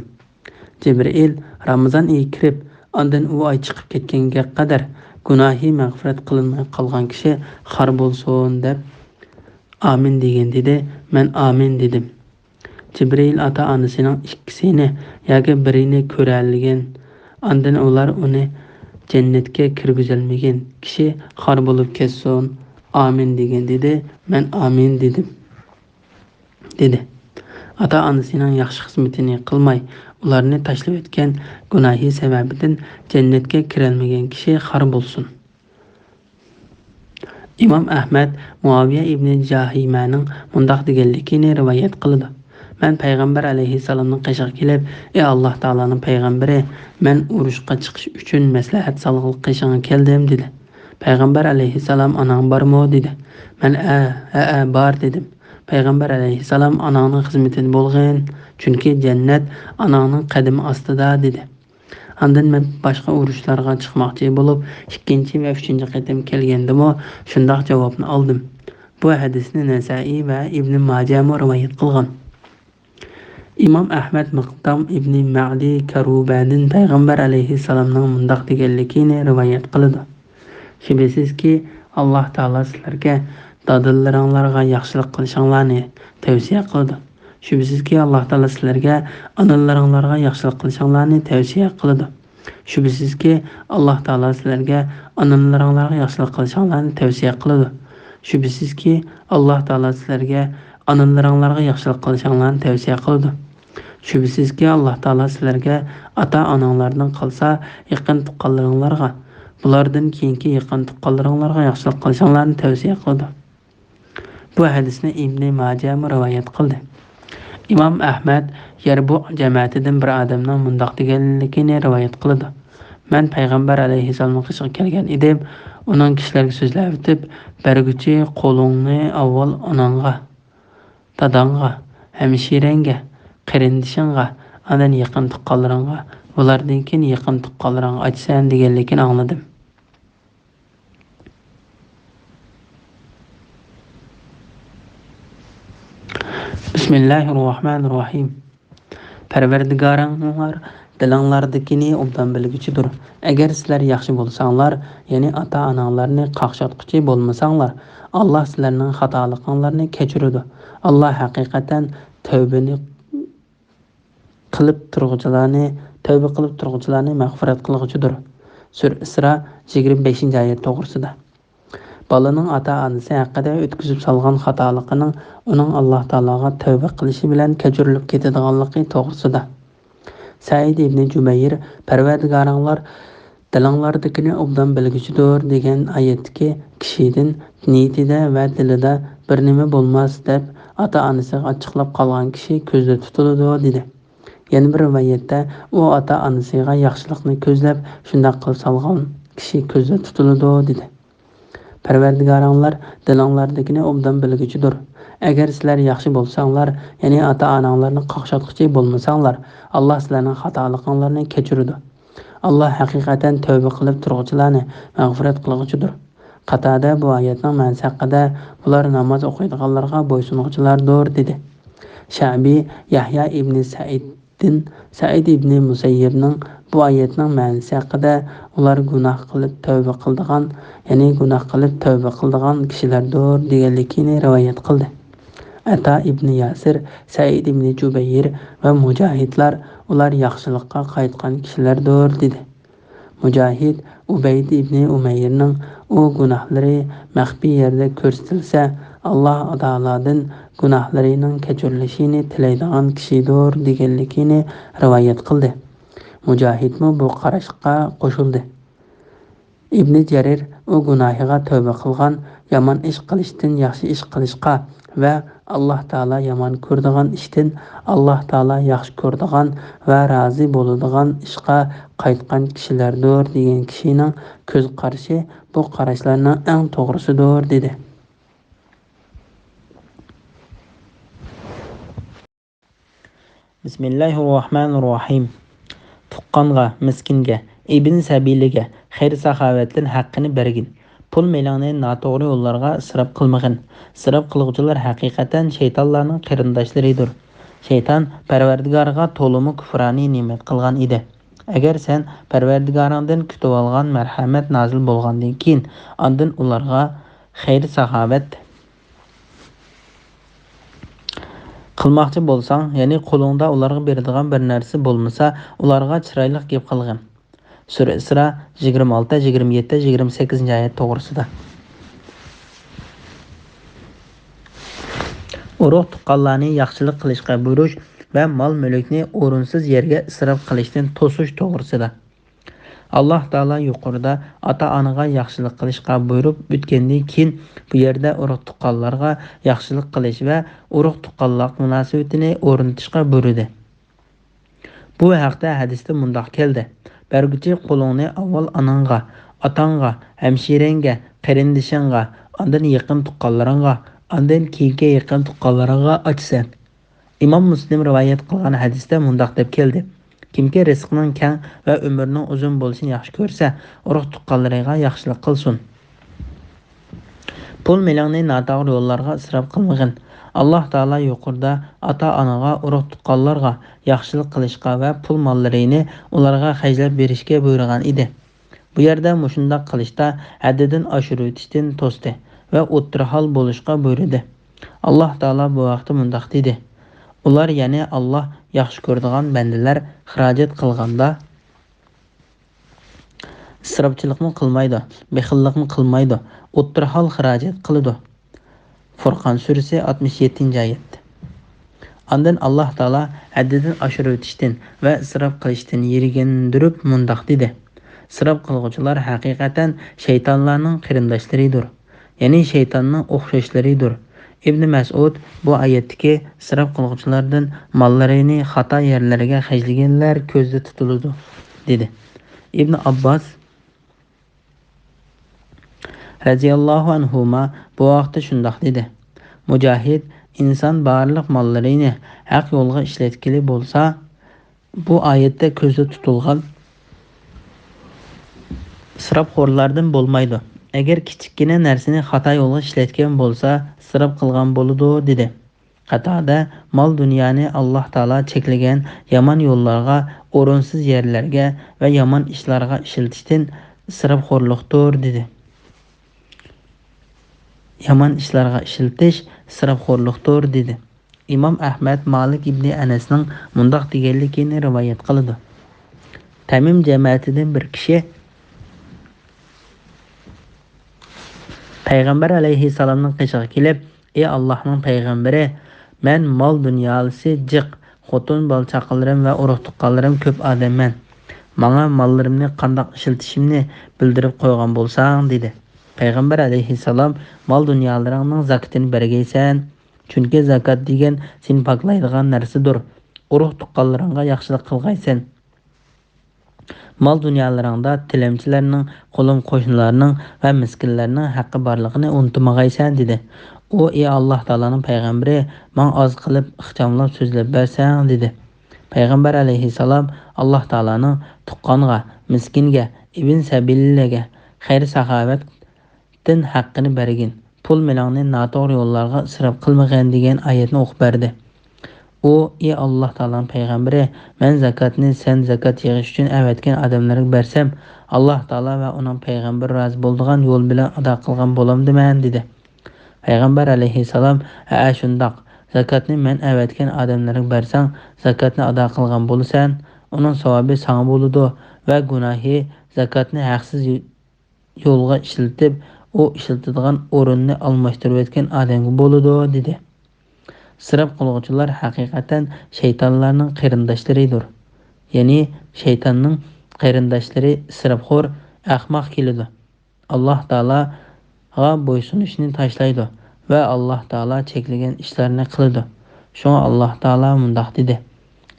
جىبرىئىل: «رامىزان ئېيى كىرىپ، ئاندىن ئۇ ئاي چىقىپ كەتكەنگە قەدەر گۇناھى مەغپىرەت قىلىنماي قالغان كىشى خار بولسۇن» دەپ، «ئامىن» دېگىن دېدى. مەن «ئامىن» دېدىم. جىبرىئىل ئاتا-ئانىسىنىڭ ئىككىسىنى ياكى بىرىنى كۆرەلىگەن، ئاندىن ئۇلار ئۇنى جەننەتكە كىرگۈزەلمىگەن كىشى خار بولۇپ كەتسۇن، «ئامىن» دېگىن دېدى. مەن «ئامىن» دېدىم، دېدى. ئاتا-ئانىسىنىڭ ياخشى خىزمىتىنى قىلماي، ئۇلارنى تاشلىۋەتكەن گۇناھى سەۋەبىدىن جەننەتكە كىرەلمىگەن كىشى خار بولسۇن. ئىمام ئەھمەد مۇئاۋىيە ئىبنى جاھىمەنىڭ مۇنداق دېگەنلىكىنى رىۋايەت قىلىدۇ: مەن پەيغەمبەر ئەلەيھىسسالامنىڭ قېشىغا كېلىپ، ئى ئاللاھ تائالانىڭ پەيغەمبىرى، مەن ئۇرۇشقا چىقىش ئۈچۈن مەسلىھەت سالغىلى قېشىڭغا كەلدىم، دېدى. پەيغەمبەر ئەلەيھىسسالام: ئاناڭ بارمۇ؟ دېدى. مەن ئە، ھەئە، بار، دېدىم. پەيغەمبەر ئەلەيھىسسالام: ئاناڭنىڭ خىزمىتىدە بولغىن، چۈنكى جەننەت ئاناڭنىڭ قەدىمى ئاستىدا، دېدى. ئاندىن مەن باشقا ئۇرۇشلارغا چىقماقچى بولۇپ، ئىككىنچى ۋە ئۈچىنچى قېتىم كەلگەندىمۇ شۇنداق جاۋابنى ئالدىم. بۇ ھەدىسنى نەسائىي ۋە ئىبنى ماجەمۇ رىۋايەت قىلغان. ئىمام ئەھمەد مىقدام ئىبنى مەئدى كەرۇبەدىن پەيغەمبەر ئەلەيھىسسالامنىڭ مۇنداق دېگەنلىكىنى رىۋايەت قىلىدۇ: شۈبھىسىزكى، ئاللاھ تائالا سىلەرگە دادىلىرىڭلارغا ياخشىلىق قىلىشىڭلارنى تەۋسىيە قىلىدۇ. شۈبھىسىزكى، ئاللاھ تائالا سىلەرگە ئانىلىرىڭلارغا ياخشىلىق قىلىشىڭلارنى تەۋسىيە قىلىدۇ. شۈبھىسىزكى، ئاللاھ تائالا سىلەرگە ئانىلىرىڭلارغا ياخشىلىق قىلىشىڭلارنى تەۋسىيە قىلىدۇ. شۈبھىسىزكى، ئاللاھ تائالا سىلەرگە ئانىلىرىڭلارغا ياخشىلىق قىلىشىڭلارنى تەۋسىيە قىلىدۇ. شۈبھىسىزكى، ئاللاھ تائالا سىلەرگە ئاتا-ئاناڭلاردىن قالسا يېقىن تۇغقانلىرىڭلارغا، بۇلاردىن كېيىنكى يېقىن تۇغقانلىرىڭلارغا ياخشىلىق قىلىشىڭلارنى تەۋسىيە قىلىدۇ. بۇ ھەدىسنى ئىبنى ماجەمۇ رىۋايەت قىلدى. ئىمام ئەھمەد يەربۇ جەمەتىدىن بىر ئادەمنىڭ مۇنداق دېگەنلىكىنى رىۋايەت قىلىدۇ: مەن پەيغەمبەر ئەلەيھىسسالامنىڭ قېشىغا كەلگەن ئىدىم، ئۇنىڭ كىشىلەرگە سۆزلەۋېتىپ، بەرگۈچى قولۇڭنى ئاۋۋال ئاناڭغا، داداڭغا، ھەمشىرەڭگە، قېرىندىشىڭغا، ئاندىن يېقىن تۇغقانلىرىڭغا، بۇلاردىن كېيىن يېقىن تۇغقانلىرىڭغا ئاچىسەن دېگەنلىكىنى ئاڭلىدىم. بىسمىللاھىررەھمانىررەھىم. پەرۋەردىگارىڭلار دىلىڭلاردىكىنى ئوبدان بىلگۈچىدۇر. ئەگەر سىلەر ياخشى بولساڭلار، يەنى ئاتا-ئاناڭلارنى قاقشاتقۇچى بولمىساڭلار، ئاللا سىلەرنىڭ خاتالىقىڭلارنى كەچۈرىدۇ. ئاللا ھەقىقەتەن تەۋبىنى قىلىپ تۇرغۇچىلارنى، تەۋبە قىلىپ تۇرغۇچىلارنى مەغپىرەت قىلغۇچىدۇر. سۈرە ئىسرا، يىگىرمە بەشىنچى ئايەت توغرىسىدا. بالىنىڭ ئاتا-ئانىسى ھەققىدە ئۆتكۈزۈپ سالغان خاتالىقىنىڭ ئۇنىڭ ئاللا تائالاغا تەۋبە قىلىشى بىلەن كەچۈرۈلۈپ كېتىدىغانلىقى توغرىسىدا. سەئىد ئىبنى جۇبەير، پەرۋەردىگارىڭلار دىلىڭلاردىكىنى ئوبدان بىلگۈچىدۇر دېگەن ئايەتتىكى كىشىدىن نىيىتىدە ۋە دىلىدا بىر نېمە بولماس دەپ ئاتا-ئانىسىغا ئاچچىقلاپ قالغان كىشى كۆزدە تۇتۇلىدۇ، دېدى. يەنە بىر رىۋايەتتە، ئۇ ئاتا-ئانىسىغا ياخشىلىقنى كۆزلەپ شۇنداق قىلىپ سالغان كىشى كۆزدە تۇتۇلىدۇ، دېدى. پەرۋەردىگارىڭلار دىلىڭلاردىكىنى ئوبدان بىلگۈچىدۇر. ئەگەر سىلەر ياخشى بولساڭلار، يەنى ئاتا-ئاناڭلارنى قاقشاتقۇچى بولمىساڭلار، ئاللا سىلەرنىڭ خاتالىقىڭلارنى كەچۈرىدۇ. ئاللا ھەقىقەتەن تەۋبە قىلىپ تۇرغۇچىلارنى مەغپىرەت قىلغۇچىدۇر. قاتادە بۇ ئايەتنىڭ مەنىسى ھەققىدە، بۇلار ناماز ئوقۇيدىغانلارغا بويسۇنغۇچىلاردۇر، دېدى. شەئبى يەھيا ئىبنى سەئىدتىن، سەئىد ئىبنى مۇسەييىبنىڭ بۇ ئايەتنىڭ مەنىسى ھەققىدە، ئۇلار گۇناھ قىلىپ تەۋبە قىلىدىغان، يەنى گۇناھ قىلىپ تەۋبە قىلىدىغان كىشىلەردۇر، دېگەنلىكىنى رىۋايەت قىلدى. ئەتا ئىبنى ياسىر، سەئىد ئىبنى جۇبەير ۋە مۇجاھىدلار، ئۇلار ياخشىلىققا قايتقان كىشىلەردۇر، دېدى. مۇجاھىد ئۇبەيد ئىبنى ئۇمەيرنىڭ ئۇ گۇناھلىرى مەخپىي يەردە كۆرسىتىلسە، ئاللا تائالادىن گۇناھلىرىنىڭ كەچۈرۈلۈشىنى تىلەيدىغان كىشىدۇر، دېگەنلىكىنى رىۋايەت قىلدى. مۇجاھىدمۇ بۇ قاراشقا قوشۇلدى. ئىبنى جەرىر ئۇ گۇناھىغا تەۋبە قىلغان، يامان ئىش قىلىشتىن ياخشى ئىش قىلىشقا ۋە ئاللا تائالا يامان كۆرىدىغان ئىشتىن ئاللا تائالا ياخشى كۆرىدىغان ۋە رازى بولىدىغان ئىشقا قايتقان كىشىلەردۇر، دېگەن كىشىنىڭ كۆز قارىشى بۇ قاراشلارنىڭ ئەڭ توغرىسىدۇر، دېدى. بىسمىللاھىررەھمانىررەھىم. تۇغقانغا، مىسكىنگە، ئىبن سەبىلىگە خەير-ساخاۋەتتىن ھەققىنى بەرگىن. پۇل-مېلىڭنى ناتوغرا يوللارغا ئىسراپ قىلمىغىن. ئىسراپ قىلغۇچىلار ھەقىقەتەن شەيتانلارنىڭ قېرىنداشلىرىدۇر. شەيتان پەرۋەردىگارىغا تولىمۇ كۇپرانى نېمەت قىلغان ئىدى. ئەگەر سەن پەرۋەردىگارىڭدىن كۈتۈۋالغان مەرھەمەت نازىل بولغاندىن كېيىن، ئاندىن ئۇلارغا خەير-ساخاۋەت قىلماقچى بولساڭ، يەنى قولۇڭدا ئۇلارغا بېرىدىغان بىر نەرسە بولمىسا، ئۇلارغا چىرايلىق گەپ قىلغىن. سۈرە ئىسرا، يىگىرمە ئالتە، يىگىرمە يەتتە، يىگىرمە سەككىزىنچى ئايەت توغرىسىدا. ئۇرۇق-تۇغقانلارنى ياخشىلىق قىلىشقا بۇيرۇش ۋە مال-مۈلۈكنى ئورۇنسىز يەرگە ئىسراپ قىلىشتىن توسۇش توغرىسىدا. ئاللا تائالا يۇقىرىدا ئاتا-ئانىغا ياخشىلىق قىلىشقا بۇيرۇپ ئۆتكەندىن كېيىن، بۇ يەردە ئۇرۇق-تۇغقانلارغا ياخشىلىق قىلىش ۋە ئۇرۇق-تۇغقانلىق مۇناسىۋىتىنى ئورنىتىشقا بۇيرۇدى. بۇ ھەقتە ھەدىستە مۇنداق كەلدى: بەرگۈچى قولۇڭنى ئاۋۋال ئاناڭغا، ئاتاڭغا، ھەمشىرەڭگە، قېرىندىشىڭغا، ئاندىن يېقىن تۇغقانلىرىڭغا، ئاندىن كېيىنكى يېقىن تۇغقانلىرىڭغا ئاچىسەن. ئىمام مۇسلىم رىۋايەت قىلغان ھەدىستە مۇنداق دەپ كەلدى: كىمكى رىزقىنىڭ كەڭ ۋە ئۆمرىنىڭ ئۇزۇن بولۇشىنى ياخشى كۆرسە، ئۇرۇق-تۇغقانلىرىغا ياخشىلىق قىلسۇن. پۇل مېلىڭنى ناتوغرا يوللارغا ئىسراپ قىلمىغىن. ئاللاھ تائالا يۇقىرىدا ئاتا-ئانىغا، ئۇرۇق-تۇغقانلارغا ياخشىلىق قىلىشقا ۋە پۇل ماللىرىنى ئۇلارغا خەجلەپ بېرىشكە بۇيرۇغان ئىدى. بۇ يەردە مۇشۇنداق قىلىشتا ھەددىدىن ئاشۇرۇۋېتىشتىن توستى ۋە ئوتتۇرا ھال بولۇشقا بۇيرۇدى. ئاللاھ تائالا بۇ ھەقتە مۇنداق دېدى: ئۇلار، يەنى ئاللاھ ياخشى كۆرىدىغان بەندىلەر خىراجەت قىلغاندا ئىسراپچىلىقمۇ قىلمايدۇ، بېخىللىقمۇ قىلمايدۇ، ئوتتۇرا ھال خىراجەت قىلىدۇ. فۇرقان سۈرىسى، ئاتمىش يەتتىنچى ئايەت. ئاندىن ئاللاھ تائالا ھەددىدىن ئاشۇرۇۋېتىشتىن ۋە ئىسراپ قىلىشتىن يىرگىندۈرۈپ مۇنداق دېدى: ئىسراپ قىلغۇچىلار ھەقىقەتەن شەيتانلارنىڭ قېرىنداشلىرىدۇر، يەنى شەيتاننىڭ ئوخشاشلىرىدۇر. ئىبنى مەسئۇد بۇ ئايەتتىكى ئىسراپ قىلغۇچىلاردىن ماللىرىنى خاتا يەرلەرگە خەجلىگەنلەر كۆزدە تۇتۇلىدۇ، دېدى. ئىبنى ئابباس رەزىياللاھۇ ئەنھۇما بۇ ھەقتە شۇنداق دېدى: مۇجاھىد، ئىنسان بارلىق ماللىرىنى ھەق يولغا ئىشلەتكىلى بولسا، بۇ ئايەتتە كۆزدە تۇتۇلغان ئىسراپخورلاردىن بولمايدۇ. ئەگەر كىچىككىنە نەرسىنى خاتا يولغا ئىشلەتكەن بولسا، ئىسراپ قىلغان بولىدۇ، دېدى. قاتادە، مال-دۇنيانى ئاللاھ تائالا چەكلىگەن يامان يوللارغا، ئورۇنسىز يەرلەرگە ۋە يامان ئىشلارغا ئىشلىتىشتىن ئىسراپخورلۇقتۇر، دېدى. يامان ئىشلارغا ئىشلىتىش ئىسراپخورلۇقتۇر، دېدى. ئىمام ئەھمەد مالىك ئىبنى ئەنەسنىڭ مۇنداق دېگەنلىكىنى رىۋايەت قىلىدۇ: تەمىم جەمەتىدىن بىر كىشى پەيغەمبەر ئەلەيھىسسالامنىڭ قېشىغا كېلىپ، ئى ئاللاھنىڭ پەيغەمبىرى، مەن مال-دۇنياسى جىق، خوتۇن بالا-چاقىلىرىم ۋە ئۇرۇق-تۇغقانلىرىم كۆپ ئادەممەن. ماڭا ماللىرىمنى قانداق ئىشلىتىشىمنى بىلدۈرۈپ قويغان بولساڭ، دېدى. پەيغەمبەر ئەلەيھىسسالام مال-دۇنيالىرىڭنىڭ زاكىتىنى بەرگەيسەن، چۈنكى زاكات دېگەن سېنى پاكلايدىغان نەرسىدۇر. ئۇرۇق-تۇغقانلىرىڭغا ياخشىلىق قىلغايسەن. مال-دۇنيالىرىڭدا تىلەمچىلەرنىڭ، قولۇم-قوشنىلارنىڭ ۋە مىسكىنلەرنىڭ ھەققى بارلىقىنى ئۇنتۇمىغايسەن، دېدى. ئۇ، ئى ئاللاھ تائالانىڭ پەيغەمبىرى، ماڭا ئاز قىلىپ ئىخچاملاپ سۆزلەپ بەرسەڭ، دېدى. پەيغەمبەر ئەلەيھىسسالام ئاللاھ تائالانىڭ تۇغقانغا، مىسكىنگە، ئىبن سەبىلىللەگە خەير-ساخاۋەت تىن ھەققىنى بەرگىن، پۇل-مېلىڭنى ناتوغرا يوللارغا ئىسراپ قىلمىغىن دېگەن ئايەتنى ئوقۇپ بەردى. ئۇ، ئى ئاللاھ تائالانىڭ پەيغەمبىرى، مەن زاكاتنى سەن زاكات يىغىش ئۈچۈن ئەۋەتكەن ئادەملەرگە بەرسەم، ئاللاھ تائالا ۋە ئۇنىڭ پەيغەمبىرى رازى بولىدىغان يول بىلەن ئادا قىلغان بولامدىمەن؟ دېدى. پەيغەمبەر ئەلەيھىسسالام، ھەئە، شۇنداق، زاكاتنى مەن ئەۋەتكەن ئادەملەرگە بەرسەڭ، زاكاتنى ئادا قىلغان بولىسەن، ئۇنىڭ ساۋابى ساڭا بولىدۇ ۋە گۇناھى زاكاتنى ھەقسىز يولغا ئىشلىتىپ، ئۇ ئىشلىتىدىغان ئورۇننى ئالماشتۇرۇۋەتكەن ئادەمگە بولىدۇ، دېدى. ئىسراپ قىلغۇچىلار ھەقىقەتەن شەيتانلارنىڭ قېرىنداشلىرىدۇر. يەنى شەيتاننىڭ قېرىنداشلىرى ئىسراپخور، ئەخمەق كېلىدۇ. ئاللاھ تائالاغا بويسۇنۇشنى تاشلايدۇ ۋە ئاللاھ تائالا چەكلىگەن ئىشلارنى قىلىدۇ. شۇڭا ئاللاھ تائالا مۇنداق دېدى: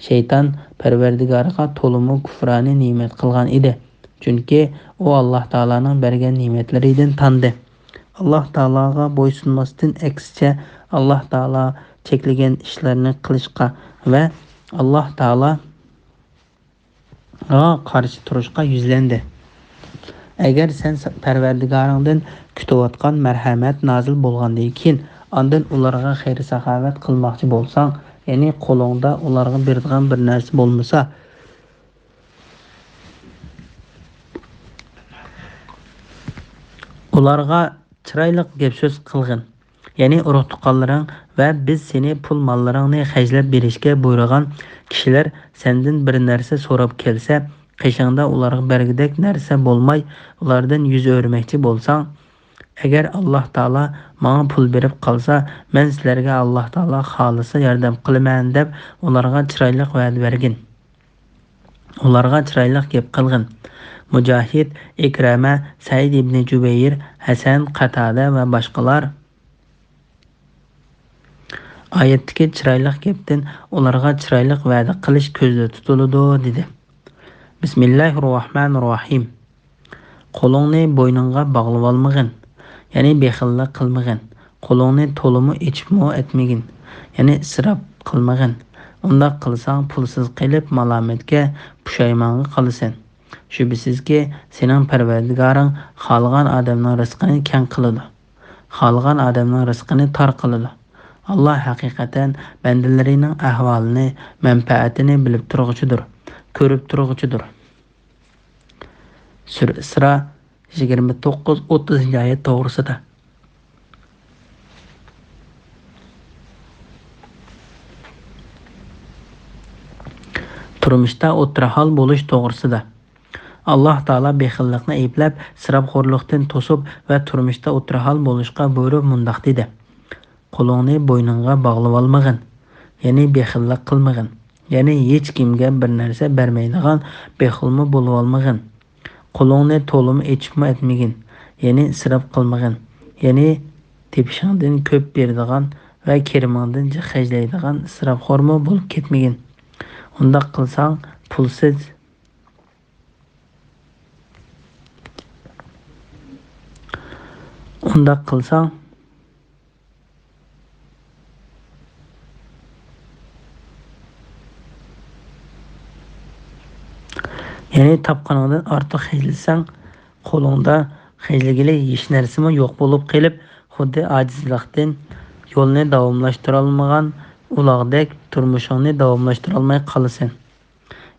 شەيتان پەرۋەردىگارىغا تولىمۇ كۇفرانى نېمەت قىلغان ئىدى، چۈنكى ئۇ ئاللاھ تائالانىڭ بەرگەن نېمەتلىرىدىن تاندى. ئاللاھ تائالاغا بويسۇنماستىن، ئەكسىچە، ئاللاھ تائالا چەكلىگەن ئىشلارنى قىلىشقا ۋە ئاللاھ تائالا قارشى تۇرۇشقا يۈزلەندى. ئەگەر سەن پەرۋەردىگارىڭدىن كۈتۈۋاتقان مەرھەمەت نازىل بولغاندىن كېيىن، ئاندىن ئۇلارغا خەير-ساخاۋەت قىلماقچى بولساڭ، يەنى قولۇڭدا ئۇلارغا بېرىدىغان بىر نەرسە بولمىسا، ئۇلارغا چىرايلىق گەپ-سۆز قىلغىن. يەنى ئۇرۇق-تۇغقانلىرىڭ ۋە بىز سېنى پۇل-ماللىرىڭنى خەجلەپ بېرىشكە بۇيرۇغان كىشىلەر سەندىن بىر نەرسە سوراپ كەلسە، قېشىڭدا ئۇلارغا بەرگۈدەك نەرسە بولماي، ئۇلاردىن يۈز ئۆرۈمەكچى بولساڭ، ئەگەر ئاللاھ تائالا ماڭا پۇل بېرىپ قالسا، مەن سىلەرگە ئاللاھ تائالا خالىسا ياردەم قىلىمەن، دەپ ئۇلارغا چىرايلىق ۋەدە بەرگىن. ئۇلارغا چىرايلىق گەپ قىلغىن. مۇجاھىد، ئىكرەمە، سەئىد ئىبنى جۇبەير، ھەسەن، قاتادە ۋە باشقىلار ئايەتتىكى چىرايلىق گەپتىن ئۇلارغا چىرايلىق ۋەدە قىلىش كۆزدە تۇتۇلىدۇ، دېدى. بىسمىللاھىر راھمانىر راھىم. قولۇڭنى بوينۇڭغا باغلىۋالمىغىن، يەنى بېخىللىق قىلمىغىن. قولۇڭنى تولىمۇ ئېچىپمۇ ئەتمىگىن، يەنى ئىسراپ قىلمىغىن. ئۇنداق قىلساڭ، پۇلسىز قېلىپ، مالامەتكە، پۇشايمانغا قالىسەن. شۈبھىسىزكى، سېنىڭ پەرۋەردىگارىڭ خالىغان ئادەمنىڭ رىزقىنى كەڭ قىلىدۇ. خالىغان ئادەمنىڭ رىزقىنى تار قىلىدۇ. ئاللا ھەقىقەتەن بەندىلىرىنىڭ ئەھۋالىنى، مەنپەئەتىنى بىلىپ تۇرغۇچىدۇر، كۆرۈپ تۇرغۇچىدۇر. سۈرە ئىسرا يىگىرمە توققۇز، ئوتتۇزىنچى ئايەت توغرىسىدا. تۇرمۇشتا ئوتتۇرا ھال بولۇش توغرىسىدا. ئاللا تائالا بېخىللىقنى ئەيىبلەپ، ئىسراپخورلۇقتىن توسۇپ ۋە تۇرمۇشتا ئوتتۇرا ھال بولۇشقا بۇيرۇپ مۇنداق دېدى: «قولۇڭنى بوينۇڭغا باغلىۋالمىغىن، يەنى بېخىللىق قىلمىغىن، يەنى ھېچكىمگە بىر نەرسە بەرمەيدىغان بېخىلمۇ بولۇۋالمىغىن. قولۇڭنى تولىمۇ ئېچىپمۇ ئەتمىگىن، يەنى ئىسراپ قىلمىغىن، يەنى تېپىشىڭدىن كۆپ بېرىدىغان ۋە كىرىمىڭدىن جىق خەجلەيدىغان ئىسراپخورمۇ بولۇپ كەتمىگىن. ئۇنداق قىلساڭ، پۇلسىز، ئۇنداق قىلساڭ، يەنى تاپقىنىڭدىن ئارتۇق خەجلىسەڭ، قولۇڭدا خەجلىگىلى ھېچ نەرسىمۇ يوق بولۇپ قېلىپ، خۇددى ئاجىزلىقتىن يولنى داۋاملاشتۇرالمىغان ئۇلاغدەك تۇرمۇشۇڭنى داۋاملاشتۇرالماي قالىسەن.»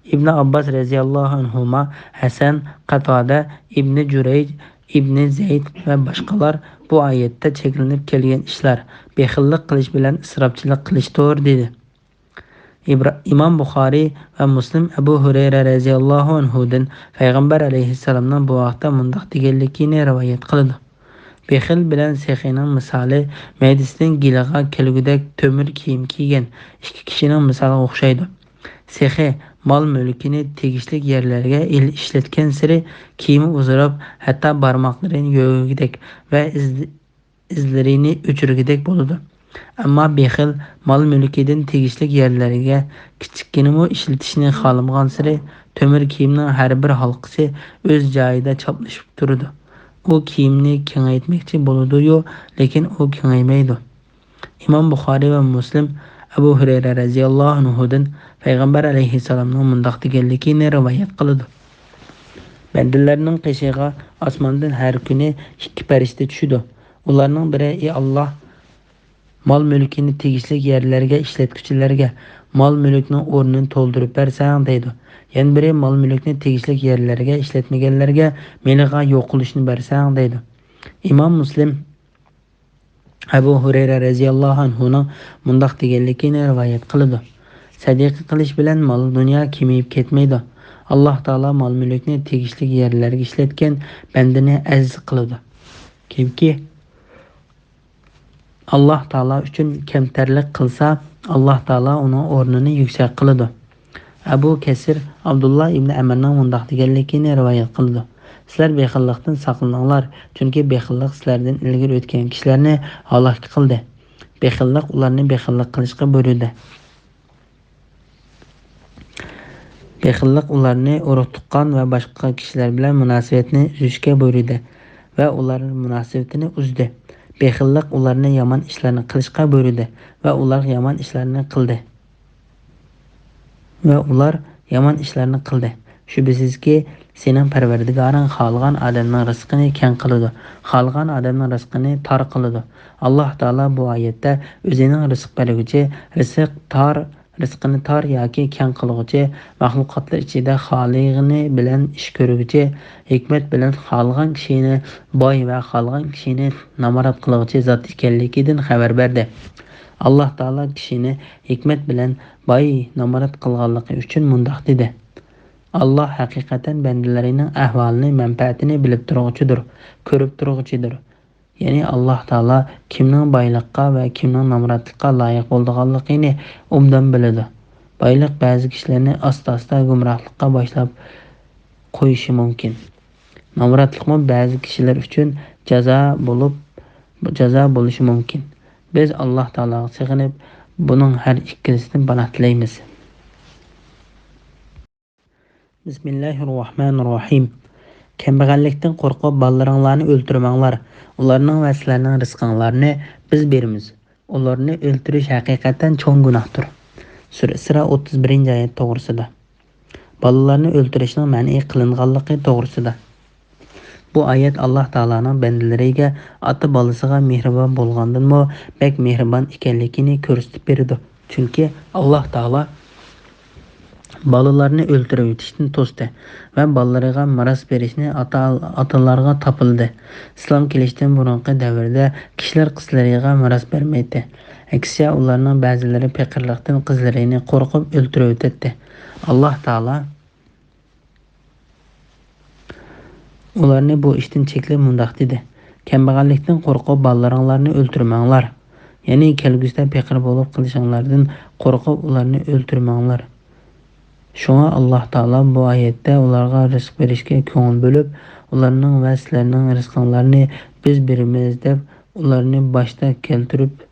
ئىبنى ئابباس رەزىياللاھۇ ئەنھۇما، ھەسەن، قاتادە، ئىبنى جۇرەيج، ئىبنى زەيد ۋە باشقىلار بۇ ئايەتتە چەكلىنىپ كەلگەن ئىشلار بېخىللىق قىلىش بىلەن ئىسراپچىلىق قىلىشتۇر، دېدى. ئىبرا-، ئىمام بۇخارىي ۋە مۇسلىم ئەبۇ ھۇرەيرە رەزىياللاھۇ ئەنھۇدىن پەيغەمبەر ئەلەيھىسسالامنىڭ بۇ ھەقتە مۇنداق دېگەنلىكىنى رىۋايەت قىلىدۇ: «بېخىل بىلەن سېخىينىڭ مىسالى مەيدىسىدىن گىلىغا كەلگۈدەك تۆمۈر كىيىم كىيگەن ئىككى كىشىنىڭ مىسالىغا ئوخشايدۇ. سېخىي مال-مۈلكىنى تېگىشلىك يەرلەرگە ئىل-، ئىشلەتكەنسېرى كىيىمى ئۇزىراپ، ھەتتا بارماقلىرىنى يۆگىگۈدەك ۋە ئىز-، ئىزلىرىنى ئۆچۈرگۈدەك بولىدۇ. ئەمما بېخىل مال-مۈلكىدىن تېگىشلىك يەرلەرگە كىچىككىنىمۇ ئىشلىتىشنى خالىمىغانسېرى، تۆمۈر كىيىمنىڭ ھەر بىر ھالقىسى ئۆز جايىدا چاپلىشىپ تۇرىدۇ. ئۇ كىيىمنى كېڭەيتمەكچى بولىدۇ-يۇ، لېكىن ئۇ كېڭەيمەيدۇ.» ئىمام بۇخارىي ۋە مۇسلىم ئەبۇ ھۇرەيرە رەزىياللاھۇ ئەنھۇدىن پەيغەمبەر ئەلەيھىسسالامنىڭ مۇنداق دېگەنلىكىنى رىۋايەت قىلىدۇ: «بەندىلەرنىڭ قېشىغا ئاسماندىن ھەر كۈنى ئىككى پەرىشتە چۈشىدۇ. ئۇلارنىڭ بىرى: ئى ئاللا، مال-مۈلكىنى تېگىشلىك يەرلەرگە ئىشلەتكۈچىلەرگە مال-مۈلۈكنىڭ ئورنىنى تولدۇرۇپ بەرسەڭ، دەيدۇ. يەنە بىرى: مال-مۈلۈكنى تېگىشلىك يەرلەرگە ئىشلەتمىگەنلەرگە مېلىغا يوقىلىشنى بەرسەڭ، دەيدۇ.» ئىمام مۇسلىم ئەبۇ ھۇرەيرە رەزىياللاھۇ ئەنھۇنىڭ مۇنداق دېگەنلىكىنى رىۋايەت قىلىدۇ: «سەدىقە قىلىش بىلەن مال-دۇنيا كېمىيىپ كەتمەيدۇ. ئاللا تائالا مال-مۈلۈكنى تېگىشلىك يەرلەرگە ئىشلەتكەن بەندىنى ئەزىز قىلىدۇ. كىمكى ئاللا تائالا ئۈچۈن كەمتەرلىك قىلسا، ئاللا تائالا ئۇنىڭ ئورنىنى يۈكسەك قىلىدۇ.» ئەبۇ كەسىر ئابدۇللا ئىبنى ئەمرنىڭ مۇنداق دېگەنلىكىنى رىۋايەت قىلىدۇ: «سىلەر بېخىللىقتىن ساقلىنىڭلار، چۈنكى بېخىللىق سىلەردىن ئىلگىرى ئۆتكەن كىشىلەرنى ھالاك قىلدى.» بېخىللىق ئۇلارنى بېخىللىق قىلىشقا بۇيرۇدى. بېخىللىق ئۇلارنى ئۇرۇق-تۇغقان ۋە باشقا كىشىلەر بىلەن مۇناسىۋەتنى ئۈزۈشكە بۇيرۇدى ۋە ئۇلار مۇناسىۋىتىنى ئۈزدى. بېخىللىق ئۇلارنى يامان ئىشلارنى قىلىشقا بۇيرۇدى ۋە ئۇلار يامان ئىشلارنى قىلدى. ۋە ئۇلار يامان ئىشلارنى قىلدى. شۈبھىسىزكى، سېنىڭ پەرۋەردىگارىڭ خالىغان ئادەمنىڭ رىزقىنى كەڭ قىلىدۇ، خالىغان ئادەمنىڭ رىزقىنى تار قىلىدۇ. ئاللا تائالا بۇ ئايەتتە ئۆزىنىڭ رىزىق بەرگۈچى، رىزىق تار، رىزقىنى تار ياكى كەڭ قىلغۇچى، مەخلۇقاتلار ئىچىدە خالىغىنى بىلەن ئىش كۆرگۈچى، ھېكمەت بىلەن خالىغان كىشىنى باي ۋە خالىغان كىشىنى نامرات قىلغۇچى زات ئىكەنلىكىدىن خەۋەر بەردى. ئاللا تائالا كىشىنى ھېكمەت بىلەن باي نامرات قىلغانلىقى ئۈچۈن مۇنداق دېدى: «ئاللا ھەقىقەتەن بەندىلىرىنىڭ ئەھۋالىنى، مەنپەئەتىنى بىلىپ تۇرغۇچىدۇر، كۆرۈپ تۇرغۇچىدۇر.» يەنى ئاللا تائالا كىمنىڭ بايلىققا ۋە كىمنىڭ نامراتلىققا لايىق بولىدىغانلىقىنى ئوبدان بىلىدۇ. بايلىق بەزى كىشىلەرنى ئاستا-ئاستا گۇمراھلىققا باشلاپ قويۇشى مۇمكىن. نامراتلىقمۇ بەزى كىشىلەر ئۈچۈن جازا بولۇپ، جازا بولۇشى مۇمكىن. بىز ئاللا تائالاغا سېغىنىپ، بۇنىڭ ھەر ئىككىلىسىدىن پاناھ تىلەيمىز. بىسمىللاھىر راھمانىر راھىم. كەمبەغەللىكتىن قورقۇپ، بالىلىرىڭلارنى ئۆلتۈرمەڭلار. ئۇلارنىڭ ۋە سىلەرنىڭ رىزقىڭلارنى بىز بېرىمىز. ئۇلارنى ئۆلتۈرۈش ھەقىقەتەن چوڭ گۇناھتۇر. سۈرە ئىسرا ئوتتۇز بىرىنچى ئايەت توغرىسىدا. بالىلارنى ئۆلتۈرۈشنىڭ مەنئى قىلىنغانلىقى توغرىسىدا. بۇ ئايەت ئاللاھ تائالانىڭ بەندىلىرىگە ئاتا بالىسىغا مېھرىبان بولغاندىنمۇ بەك مېھرىبان ئىكەنلىكىنى كۆرسىتىپ بېرىدۇ. چۈنكى ئاللاھ تائالا بالىلارنى ئۆلتۈرۈۋېتىشتىن توستى ۋە بالىلىرىغا مىراس بېرىشنى ئاتا، ئاتىلارغا تاپىلىدى. ئىسلام كېلىشتىن بۇرۇنقى دەۋردە كىشىلەر قىزلىرىغا مىراس بەرمەيتتى. ئەكسىچە، ئۇلارنىڭ بەزىلىرى پېقىرلىقتىن قىزلىرىنى قورقۇپ ئۆلتۈرۈۋېتەتتى. ئاللاھ تائالا ئۇلارنى بۇ ئىشتىن چەكلەپ مۇنداق دېدى: «كەمبەغەللىكتىن قورقۇپ بالىلىرىڭلارنى ئۆلتۈرمەڭلار. يەنى كەلگۈسىدە پېقىر بولۇپ قېلىشىڭلاردىن قورقۇپ ئۇلارنى ئۆلتۈرمەڭلار.» شۇڭا ئاللاھ تائالا بۇ ئايەتتە ئۇلارغا رىزىق بېرىشكە كۆڭۈل بۆلۈپ، ئۇلارنىڭ ۋە سىلەرنىڭ رىزقىڭلارنى بىز بېرىمىز دەپ ئۇلارنى باشتا كەلتۈرۈپ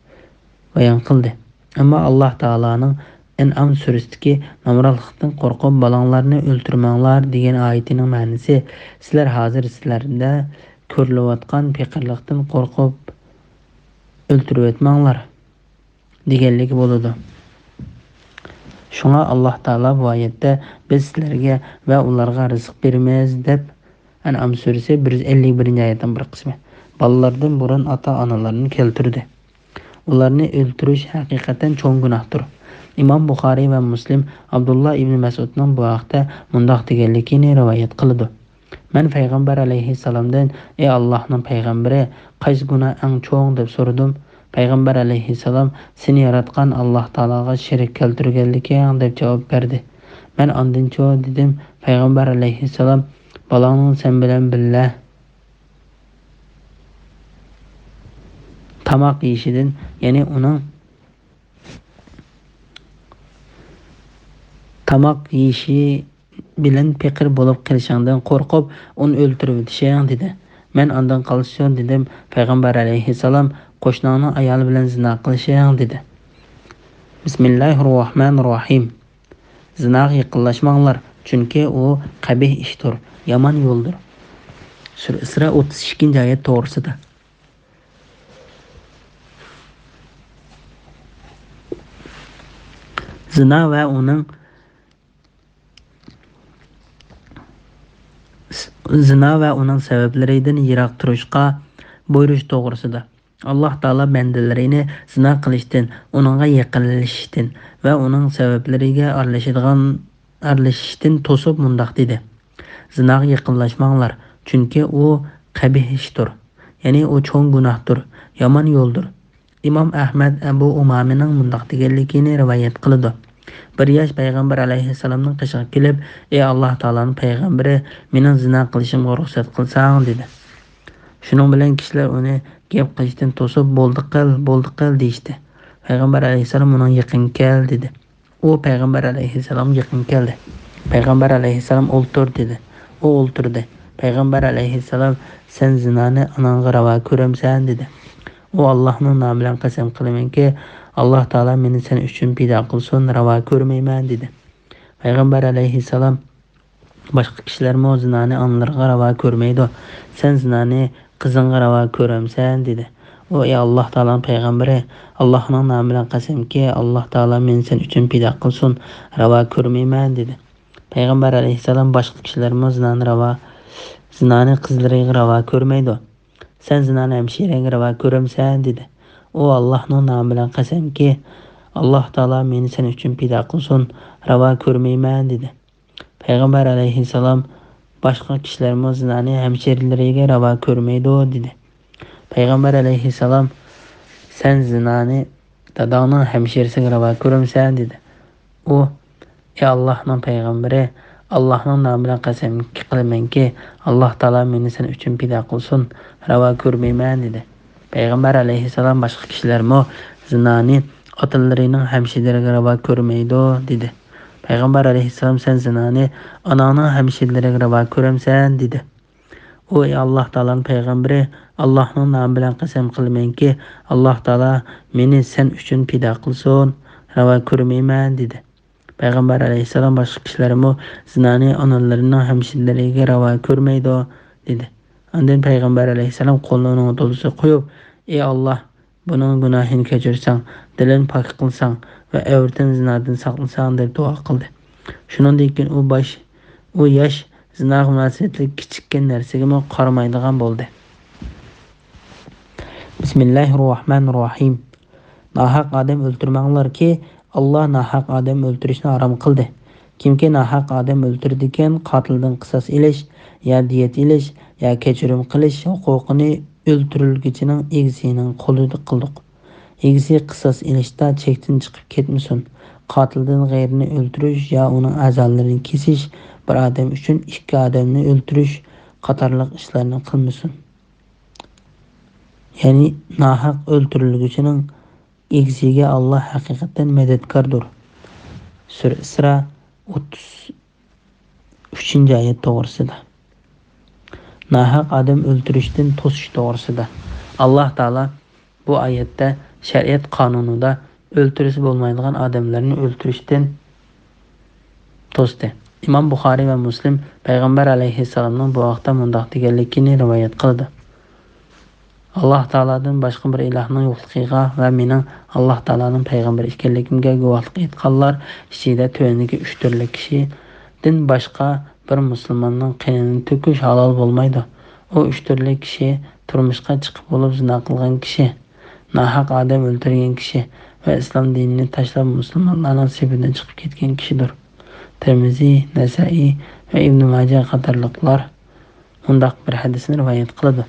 بايان قىلدى. ئەمما ئاللاھ تائالانىڭ ئەنئام سۈرىسىدىكى «نامراتلىقتىن قورقۇپ بالاڭلارنى ئۆلتۈرمەڭلار» دېگەن ئايىتىنىڭ مەنىسى، سىلەر ھازىر سىلەردە كۆرۈلۈۋاتقان پېقىرلىقتىن قورقۇپ ئۆلتۈرۈۋەتمەڭلار دېگەنلىكى بولىدۇ. شۇڭا ئاللاھ تائالا بۇ ئايەتتە «بىز سىلەرگە ۋە ئۇلارغا رىزىق بېرىمىز» دەپ، ئەنئام سۈرىسى بىر يۈز ئەللىك بىرىنچى ئايەتنىڭ بىر قىسمى، بالىلاردىن بۇرۇن ئاتا-ئانىلارنى كەلتۈردى. ئۇلارنى ئۆلتۈرۈش ھەقىقەتەن چوڭ گۇناھتۇر. ئىمام بۇخارىي ۋە مۇسلىم ئابدۇللا ئىبنى مەسئۇدنىڭ بۇ ھەقتە مۇنداق دېگەنلىكىنى رىۋايەت قىلىدۇ: «مەن پەيغەمبەر ئەلەيھىسسالامدىن، ئى ئاللاھنىڭ پەيغەمبىرى، قايسى گۇناھ ئەڭ چوڭ؟ دەپ سورىدىم. پەيغەمبەر ئەلەيھىسسالام، سېنى ياراتقان ئاللاھ تائالاغا شېرىك كەلتۈرگەنلىكىڭ، دەپ جاۋاب بەردى. مەن ئاندىنچۇ؟ دېدىم. پەيغەمبەر ئەلەيھىسسالام، بالاڭنىڭ سەن بىلەن بىللە تاماق يېيىشىدىن، يەنى ئۇنىڭ تاماق يېيىشى بىلەن پېقىر بولۇپ قېلىشىڭدىن قورقۇپ، ئۇنى ئۆلتۈرۈۋېتىشىڭ، دېدى. مەن ئاندىن قالسىچۇ؟ دېدىم. پەيغەمبەر ئەلەيھىسسالام، قوشناڭنىڭ ئايالى بىلەن زىنا قىلىشىڭ، دېدى. بىسمىللاھىررەھمانىررەھىم. زىناغا يېقىنلاشماڭلار، چۈنكى ئۇ قەبىھ ئىشتۇر، يامان يولدۇر. سۈرە ئىسرا ئوتتۇز ئىككىنچى ئايەت توغرىسىدا. زىنا ۋە ئۇنىڭ، زىنا ۋە ئۇنىڭ سەۋەبلىرىدىن يىراق تۇرۇشقا بۇيرۇش توغرىسىدا. ئاللاھ تائالا بەندىلىرىنى زىنا قىلىشتىن، ئۇنىڭغا يېقىنلىشىشتىن ۋە ئۇنىڭ سەۋەبلىرىگە ئارىلىشىدىغان، ئارىلىشىشتىن توسۇپ مۇنداق دېدى: زىناغا يېقىنلاشماڭلار، چۈنكى ئۇ قەبىھ ئىشتۇر، يەنى ئۇ چوڭ گۇناھتۇر، يامان يولدۇر. ئىمام ئەھمەد ئەبۇ ئۇمامىنىڭ مۇنداق دېگەنلىكىنى رىۋايەت قىلىدۇ: بىر ياش پەيغەمبەر ئەلەيھىسسالامنىڭ قېشىغا كېلىپ، ئى ئاللاھ تائالانىڭ پەيغەمبىرى، مېنىڭ زىنا قىلىشىمغا رۇخسەت قىلساڭ، دېدى. شۇنىڭ بىلەن كىشىلەر ئۇنى گەپ قىلىشتىن توسۇپ، بولدى قىل، بولدى قىل، دېيىشتى. پەيغەمبەر ئەلەيھىسسالام ئۇنىڭغا يېقىن كەل، دېدى. ئۇ پەيغەمبەر ئەلەيھىسسالامغا يېقىن كەلدى. پەيغەمبەر ئەلەيھىسسالام ئولتۇر، دېدى. ئۇ ئولتۇردى. پەيغەمبەر ئەلەيھىسسالام، سەن زىنانى ئاناڭغا راۋا كۆرەمسەن؟ دېدى. ئۇ، ئاللاھنىڭ نامى بىلەن قەسەم قىلىمەنكى، ئاللاھ تائالا مېنى سەن ئۈچۈن پىدا قىلسۇن، راۋا كۆرمەيمەن، دېدى. پەيغەمبەر ئەلەيھىسسالام، باشقا كىشىلەرمۇ زىنانى ئانىلىرىغا راۋا كۆرمەيدۇ. سەن زىنانى قىزىڭغا راۋا كۆرەمسەن؟ دېدى. ئۇ، ئى ئاللاھ تائالانىڭ پەيغەمبىرى، ئاللاھنىڭ نامى بىلەن قەسەمكى، ئاللاھ تائالا مېنى سەن ئۈچۈن پىدا قىلسۇن، راۋا كۆرمەيمەن، دېدى. پەيغەمبەر ئەلەيھىسسالام، باشقا كىشىلەرمۇ زىنانى راۋا، زىنانى قىزلىرىغا راۋا كۆرمەيدۇ. سەن زىنانى ھەمشىرەڭگە راۋا كۆرەمسەن؟ دېدى. ئۇ، ئاللاھنىڭ نامى بىلەن قەسەمكى، ئاللاھ تائالا مېنى سەن ئۈچۈن پىدا قىلسۇن، راۋا كۆرمەيمەن، دېدى. پەيغەمبەر ئەلەيھىسسالام، باشقا كىشىلەرمۇ زىنانى ھەمشىرىلىرىگە راۋا كۆرمەيدۇ، دېدى. پەيغەمبەر ئەلەيھىسسالام، سەن زىنانى داداڭنىڭ ھەمشىرىسىگە راۋا كۆرەمسەن؟ دېدى. ئۇ، ئى ئاللاھنىڭ پەيغەمبىرى، ئاللاھنىڭ نامى بىلەن قەسەم قىلىمەنكى، ئاللاھ تائالا مېنى سەن ئۈچۈن پىدا قىلسۇن، راۋا كۆرمەيمەن، دېدى. پەيغەمبەر ئەلەيھىسسالام، باشقا كىشىلەرمۇ زىنانى ئاتىلىرىنىڭ ھەمشىرىلىرىگە راۋا كۆرمەيدۇ، دېدى. پەيغەمبەر ئەلەيھىسسالام، سەن زىنانى ئاناڭنىڭ ھەمشىرىلىرىگە راۋا كۆرەمسەن؟ دېدى. ئۇ، ئى ئاللاھ تائالانىڭ پەيغەمبىرى، ئاللاھنىڭ نامى بىلەن قەسەم قىلىمەنكى، ئاللاھ تائالا مېنى سەن ئۈچۈن پىدا قىلسۇن، راۋا كۆرمەيمەن، دېدى. پەيغەمبەر ئەلەيھىسسالام، باشقا كىشىلەرمۇ زىنانى ئانىلىرىنىڭ ھەمشىرىلىرىگە راۋا كۆرمەيدۇ، دېدى. ئاندىن پەيغەمبەر ئەلەيھىسسالام قولىنى ئۇنىڭ دولىسىغا قويۇپ، ئى ئاللاھ، بۇنىڭ گۇناھىنى كەچۈرسەڭ، دىلىنى پاك قىلساڭ ۋە ئەۋرىتىنى زىنادىن ساقلىساڭ، دەپ دۇئا قىلدى. شۇنىڭدىن كېيىن ئۇ باش، ئۇ ياش زىناغا مۇناسىۋەتلىك كىچىككىنە نەرسىگىمۇ قارىمايدىغان بولدى. بىسمىللاھىررەھمانىررەھىم. ناھەق ئادەم ئۆلتۈرمەڭلاركى، ئاللا ناھەق ئادەم ئۆلتۈرۈشنى ھارام قىلدى. كىمكى ناھەق ئادەم ئۆلتۈرىدىكەن، قاتىلدىن قىساس ئېلىش، يا دىيەت ئېلىش، يا كەچۈرۈم قىلىش ھوقۇقىنى ئۆلتۈرۈلگۈچىنىڭ ئىگىسىنىڭ قولىدا قىلدۇق. ئىگىسى قىساس ئېلىشتا چەكتىن چىقىپ كەتمىسۇن. قاتىلدىن غەيرىنى ئۆلتۈرۈش يا ئۇنىڭ ئەزالىرىنى كېسىش، بىر ئادەم ئۈچۈن ئىككى ئادەمنى ئۆلتۈرۈش قاتارلىق ئىشلارنى قىلمىسۇن. يەنى ناھەق ئۆلتۈرۈلگۈچىنىڭ ئىگىسىگە ئاللا ھەقىقەتەن مەدەتكاردۇر. سۈرە ئىسرا ئوتتۇز ئۈچىنچى ئايەت توغرىسىدا. ناھەق ئادەم ئۆلتۈرۈشتىن توسۇش توغرىسىدا. ئاللا تائالا بۇ ئايەتتە شەرىئەت قانۇنىدا ئۆلتۈرۈشى بولمايدىغان ئادەملەرنى ئۆلتۈرۈشتىن توستى. ئىمام بۇخارىي ۋە مۇسلىم پەيغەمبەر ئەلەيھىسسالامنىڭ بۇ ھەقتە مۇنداق دېگەنلىكىنى رىۋايەت قىلىدۇ. ئاللا تائالادىن باشقا بىر ئىلاھنىڭ يوقلۇقىغا ۋە مېنىڭ ئاللا تائالانىڭ پەيغەمبىرى ئىكەنلىكىمگە گۇۋاھلىق ئېيتقانلار ئىچىدە تۆۋەندىكى ئۈچ تۈرلۈك كىشىدىن باشقا بىر مۇسۇلماننىڭ قېنىنى تۆكۈش ھالال بولمايدۇ. ئۇ ئۈچ تۈرلۈك كىشى تۇرمۇشقا چىقىپ بولۇپ زىنا قىلغان كىشى، ناھەق ئادەم ئۆلتۈرگەن كىشى ۋە ئىسلام دىنىنى تاشلاپ مۇسۇلمانلارنىڭ سېپىدىن چىقىپ كەتكەن كىشىدۇر. تىرمىزى، نەسائىي ۋە ئىبنى ماجە قاتارلىقلار مۇنداق بىر ھەدىسنى رىۋايەت قىلىدۇ.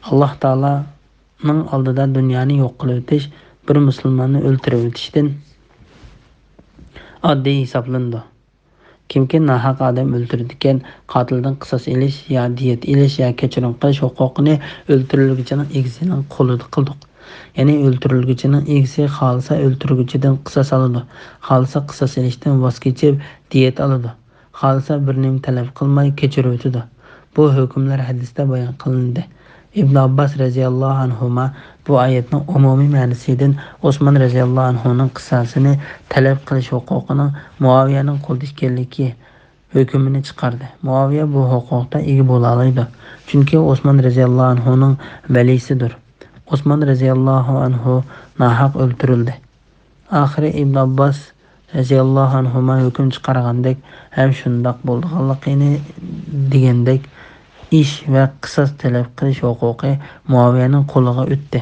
ئاللا تائالانىڭ ئالدىدا دۇنيانى يوق قىلىۋېتىش بىر مۇسۇلماننى ئۆلتۈرۈۋېتىشتىن ئاددىي ھېسابلىنىدۇ. كىمكى ناھەق ئادەم ئۆلتۈرىدىكەن، قاتىلدىن قىساس ئېلىش يا دىيەت ئېلىش يا كەچۈرۈم قىلىش ھوقۇقىنى ئۆلتۈرۈلگۈچىنىڭ ئىگىسىنىڭ قولىدا قىلدۇق. يەنى ئۆلتۈرۈلگۈچىنىڭ ئىگىسى خالىسا ئۆلتۈرگۈچىدىن قىساس ئالىدۇ، خالىسا قىساس ئېلىشتىن ۋاز كېچىپ دىيەت ئالىدۇ. خالىسا بىر نېمە تەلەپ قىلماي كەچۈرۈۋېتىدۇ. بۇ ھۆكۈملەر ھەدىستە بايان قىلىندى. ئىبن ئابباس رەزىياللاھۇ ئەنھۇما بۇ ئايەتنىڭ ئومۇمىي مەنىسىدىن ئوسمان رەزىياللاھۇ ئەنھۇنىڭ قىساسىنى تەلەپ قىلىش ھوقۇقىنىڭ مۇئاۋىيەنىڭ قولىدا ئىكەنلىكى ھۆكۈمىنى چىقاردى. مۇئاۋىيە بۇ ھوقۇقتا ئىگە بولالايدۇ، چۈنكى ئوسمان رەزىياللاھۇ ئەنھۇنىڭ ۋەلىسىدۇر. ئوسمان رەزىياللاھۇ ئەنھۇ ناھەق ئۆلتۈرۈلدى. ئاخىرى ئىبن ئابباس رەزىياللاھۇ ئەنھۇما ھۆكۈم چىقارغاندەك ھەم شۇنداق بولىدىغانلىقىنى دېگەندەك ئىش ۋە قىساس تەلەپ قىلىش ھوقۇقى مۇئاۋىيەنىڭ قولىغا ئۆتتى.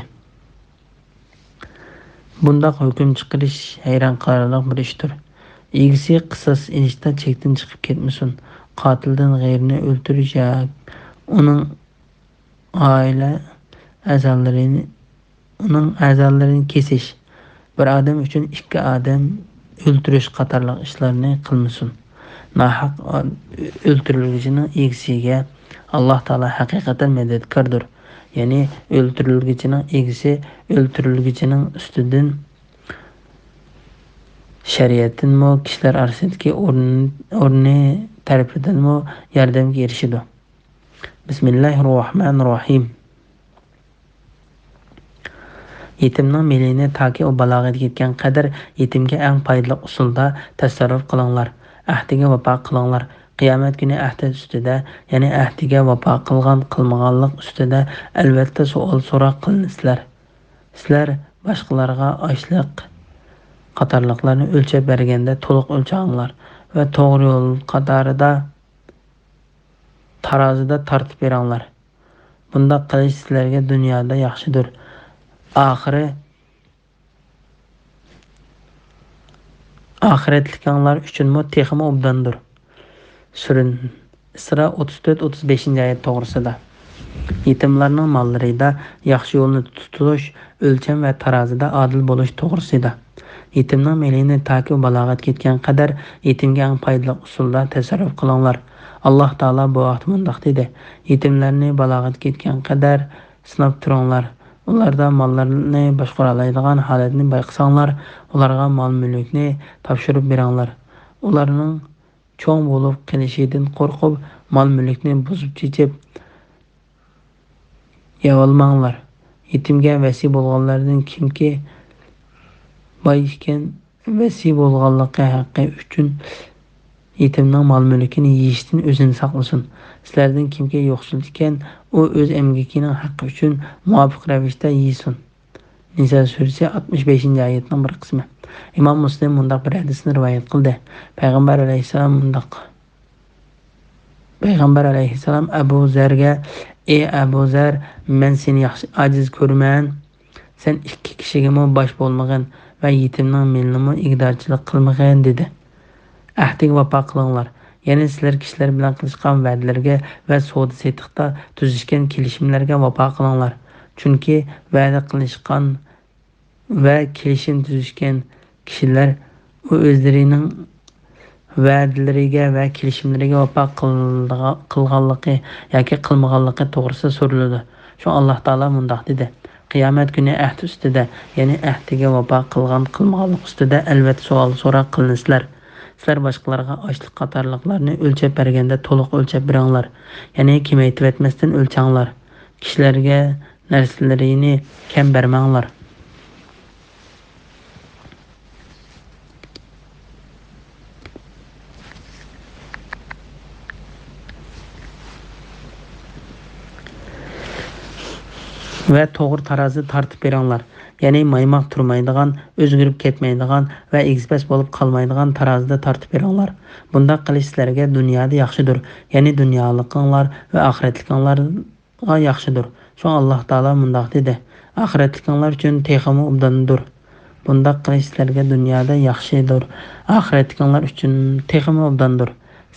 بۇنداق ھۆكۈم چىقىرىش ھەيران قالارلىق بىر ئىشتۇر. ئىگىسى قىساس ئېلىشتا چەكتىن چىقىپ كەتمىسۇن. قاتىلدىن غەيرىنى ئۆلتۈرۈش يا ئۇنىڭ ئائىلە ئەزالىرىنى، ئۇنىڭ ئەزالىرىنى كېسىش، بىر ئادەم ئۈچۈن ئىككى ئادەم ئۆلتۈرۈش قاتارلىق ئىشلارنى قىلمىسۇن. ناھەق ئۆلتۈرۈلگۈچىنىڭ ئىگىسىگە ئاللا تائالا ھەقىقەتەن مەدەتكاردۇر. يەنى ئۆلتۈرۈلگۈچىنىڭ ئىگىسى ئۆلتۈرۈلگۈچىنىڭ ئۈستىدىن شەرىئەتتىنمۇ، كىشىلەر ئارىسىدىكى ئورنى، ئورنى تەرىپىدىنمۇ ياردەمگە ئېرىشىدۇ. بىسمىللاھىررەھمانىررەھىم. يېتىمنىڭ مېلىنى تاكى ئۇ بالاغەتكە يەتكەن قەدەر يېتىمگە ئەڭ پايدىلىق ئۇسۇلدا تەسەررۇپ قىلىڭلار. ئەھدىگە ۋاپا قىلىڭلار. قىيامەت كۈنى ئەھدى ئۈستىدە، يەنى ئەھدىگە ۋاپا قىلغان، قىلمىغانلىق ئۈستىدە ئەلۋەتتە سوئال سوراق قىلىنىسىلەر. سىلەر باشقىلارغا ئاشلىق قاتارلىقلارنى ئۆلچەپ بەرگەندە تولۇق ئۆلچەڭلار ۋە توغرا يول قاتارىدا تارازىدا تارتىپ بېرىڭلار. بۇنداق قىلىش سىلەرگە دۇنيادا ياخشىدۇر. ئاخىرى، ئاخىرەتلىكىڭلار ئۈچۈنمۇ تېخىمۇ ئوبداندۇر. سۈرە ئىسرا ئوتتۇز تۆت، ئوتتۇز بەشىنچى ئايەت توغرىسىدا. يېتىملارنىڭ ماللىرىدا ياخشى يولنى تۇتۇش، ئۆلچەم ۋە تارازىدا ئادىل بولۇش توغرىسىدا. يېتىمنىڭ مېلىنى تاكى ئۇ بالاغەتكە يەتكەن قەدەر يېتىمگە ئەڭ پايدىلىق ئۇسۇلدا تەسەررۇپ قىلىڭلار. ئاللا تائالا بۇ ھەقتە مۇنداق دېدى: يېتىملەرنى بالاغەتكە يەتكەن قەدەر سىناپ تۇرۇڭلار. ئۇلاردا ماللىرىنى باشقۇرالايدىغان ھالەتنى بايقىساڭلار، ئۇلارغا مال-مۈلۈكنى تاپشۇرۇپ بېرىڭلار. ئۇلارنىڭ چوڭ بولۇپ قېلىشىدىن قورقۇپ، مال-مۈلۈكنى بۇزۇپ-چېچىپ يەۋالماڭلار. يېتىمگە ۋەسىي بولغانلاردىن كىمكى باي ئىكەن، ۋەسىي بولغانلىقى ھەققى ئۈچۈن يېتىمنىڭ مال-مۈلكىنى يېيىشتىن ئۆزىنى ساقلىسۇن. سىلەردىن كىمكى يوقسۇل ئىكەن، ئۇ ئۆز ئەمگىكىنىڭ ھەققى ئۈچۈن مۇۋاپىق رەۋىشتە يېسۇن. نىسا سۈرىسى ئاتمىش بەشىنچى ئايەتنىڭ بىر قىسمى. ئىمام مۇسلىم مۇنداق بىر ھەدىسنى رىۋايەت قىلدى. پەيغەمبەر ئەلەيھىسسالام مۇنداق پەيغەمبەر ئەلەيھىسسالام ئەبۇ زەرگە: «ئى ئەبۇ زەر، مەن سېنى ياخشى ئاجىز كۆرىمەن. سەن ئىككى كىشىگىمۇ باش بولمىغىن ۋە يېتىمنىڭ مېلىنىمۇ ئىگىدارچىلىق قىلمىغىن» دېدى. ئەھدىگە ۋاپا قىلىڭلار. يەنى سىلەر كىشىلەر بىلەن قىلىشقان ۋەدىلەرگە ۋە سودا-سېتىقتا تۈزۈشكەن كېلىشىملەرگە ۋاپا قىلىڭلار. چۈنكى ۋەدە قىلىشقان ۋە كېلىشىم تۈزۈشكەن كىشىلەر ئۇ ئۆزلىرىنىڭ ۋەدىلىرىگە ۋە كېلىشىملىرىگە ۋاپا قىلىدىغا-، قىلغانلىقى ياكى قىلمىغانلىقى توغرىسىدا سورىلىدۇ. شۇڭا ئاللاھ تائالا مۇنداق دېدى: «قىيامەت كۈنى ئەھدى ئۈستىدە، يەنى ئەھدىگە ۋاپا قىلغان-قىلمىغانلىق ئۈستىدە ئەلۋەتتە سوئال-سوراق قىلىنىسىلەر. سىلەر باشقىلارغا ئاشلىق قاتارلىقلارنى ئۆلچەپ بەرگەندە تولۇق ئۆلچەپ بېرىڭلار، يەنى كېمەيتىۋەتمەستىن ئۆلچەڭلار. كىشىلەرگە نەرسىلىرىنى كەم بەرمەڭلار.» ۋە توغرا تارازى تارتىپ بېرىڭلار. يەنى مايماق تۇرمايدىغان، ئۆزگىرىپ كەتمەيدىغان ۋە ئېگىز-پەس بولۇپ قالمايدىغان تارازىدا تارتىپ بېرىڭلار. بۇنداق قىلىش سىلەرگە دۇنيادا ياخشىدۇر، يەنى دۇنيالىقىڭلار ۋە ئاخىرەتلىكىڭلارغا ياخشىدۇر. شۇڭا ئاللاھ تائالا مۇنداق دېدى: «ئاخىرەتلىكىڭلار ئۈچۈن تېخىمۇ ئوبداندۇر. بۇنداق قىلىش سىلەرگە دۇنيادا ياخشىدۇر، ئاخىرەتلىكىڭلار ئۈچۈن تېخىمۇ ئوبداندۇر.»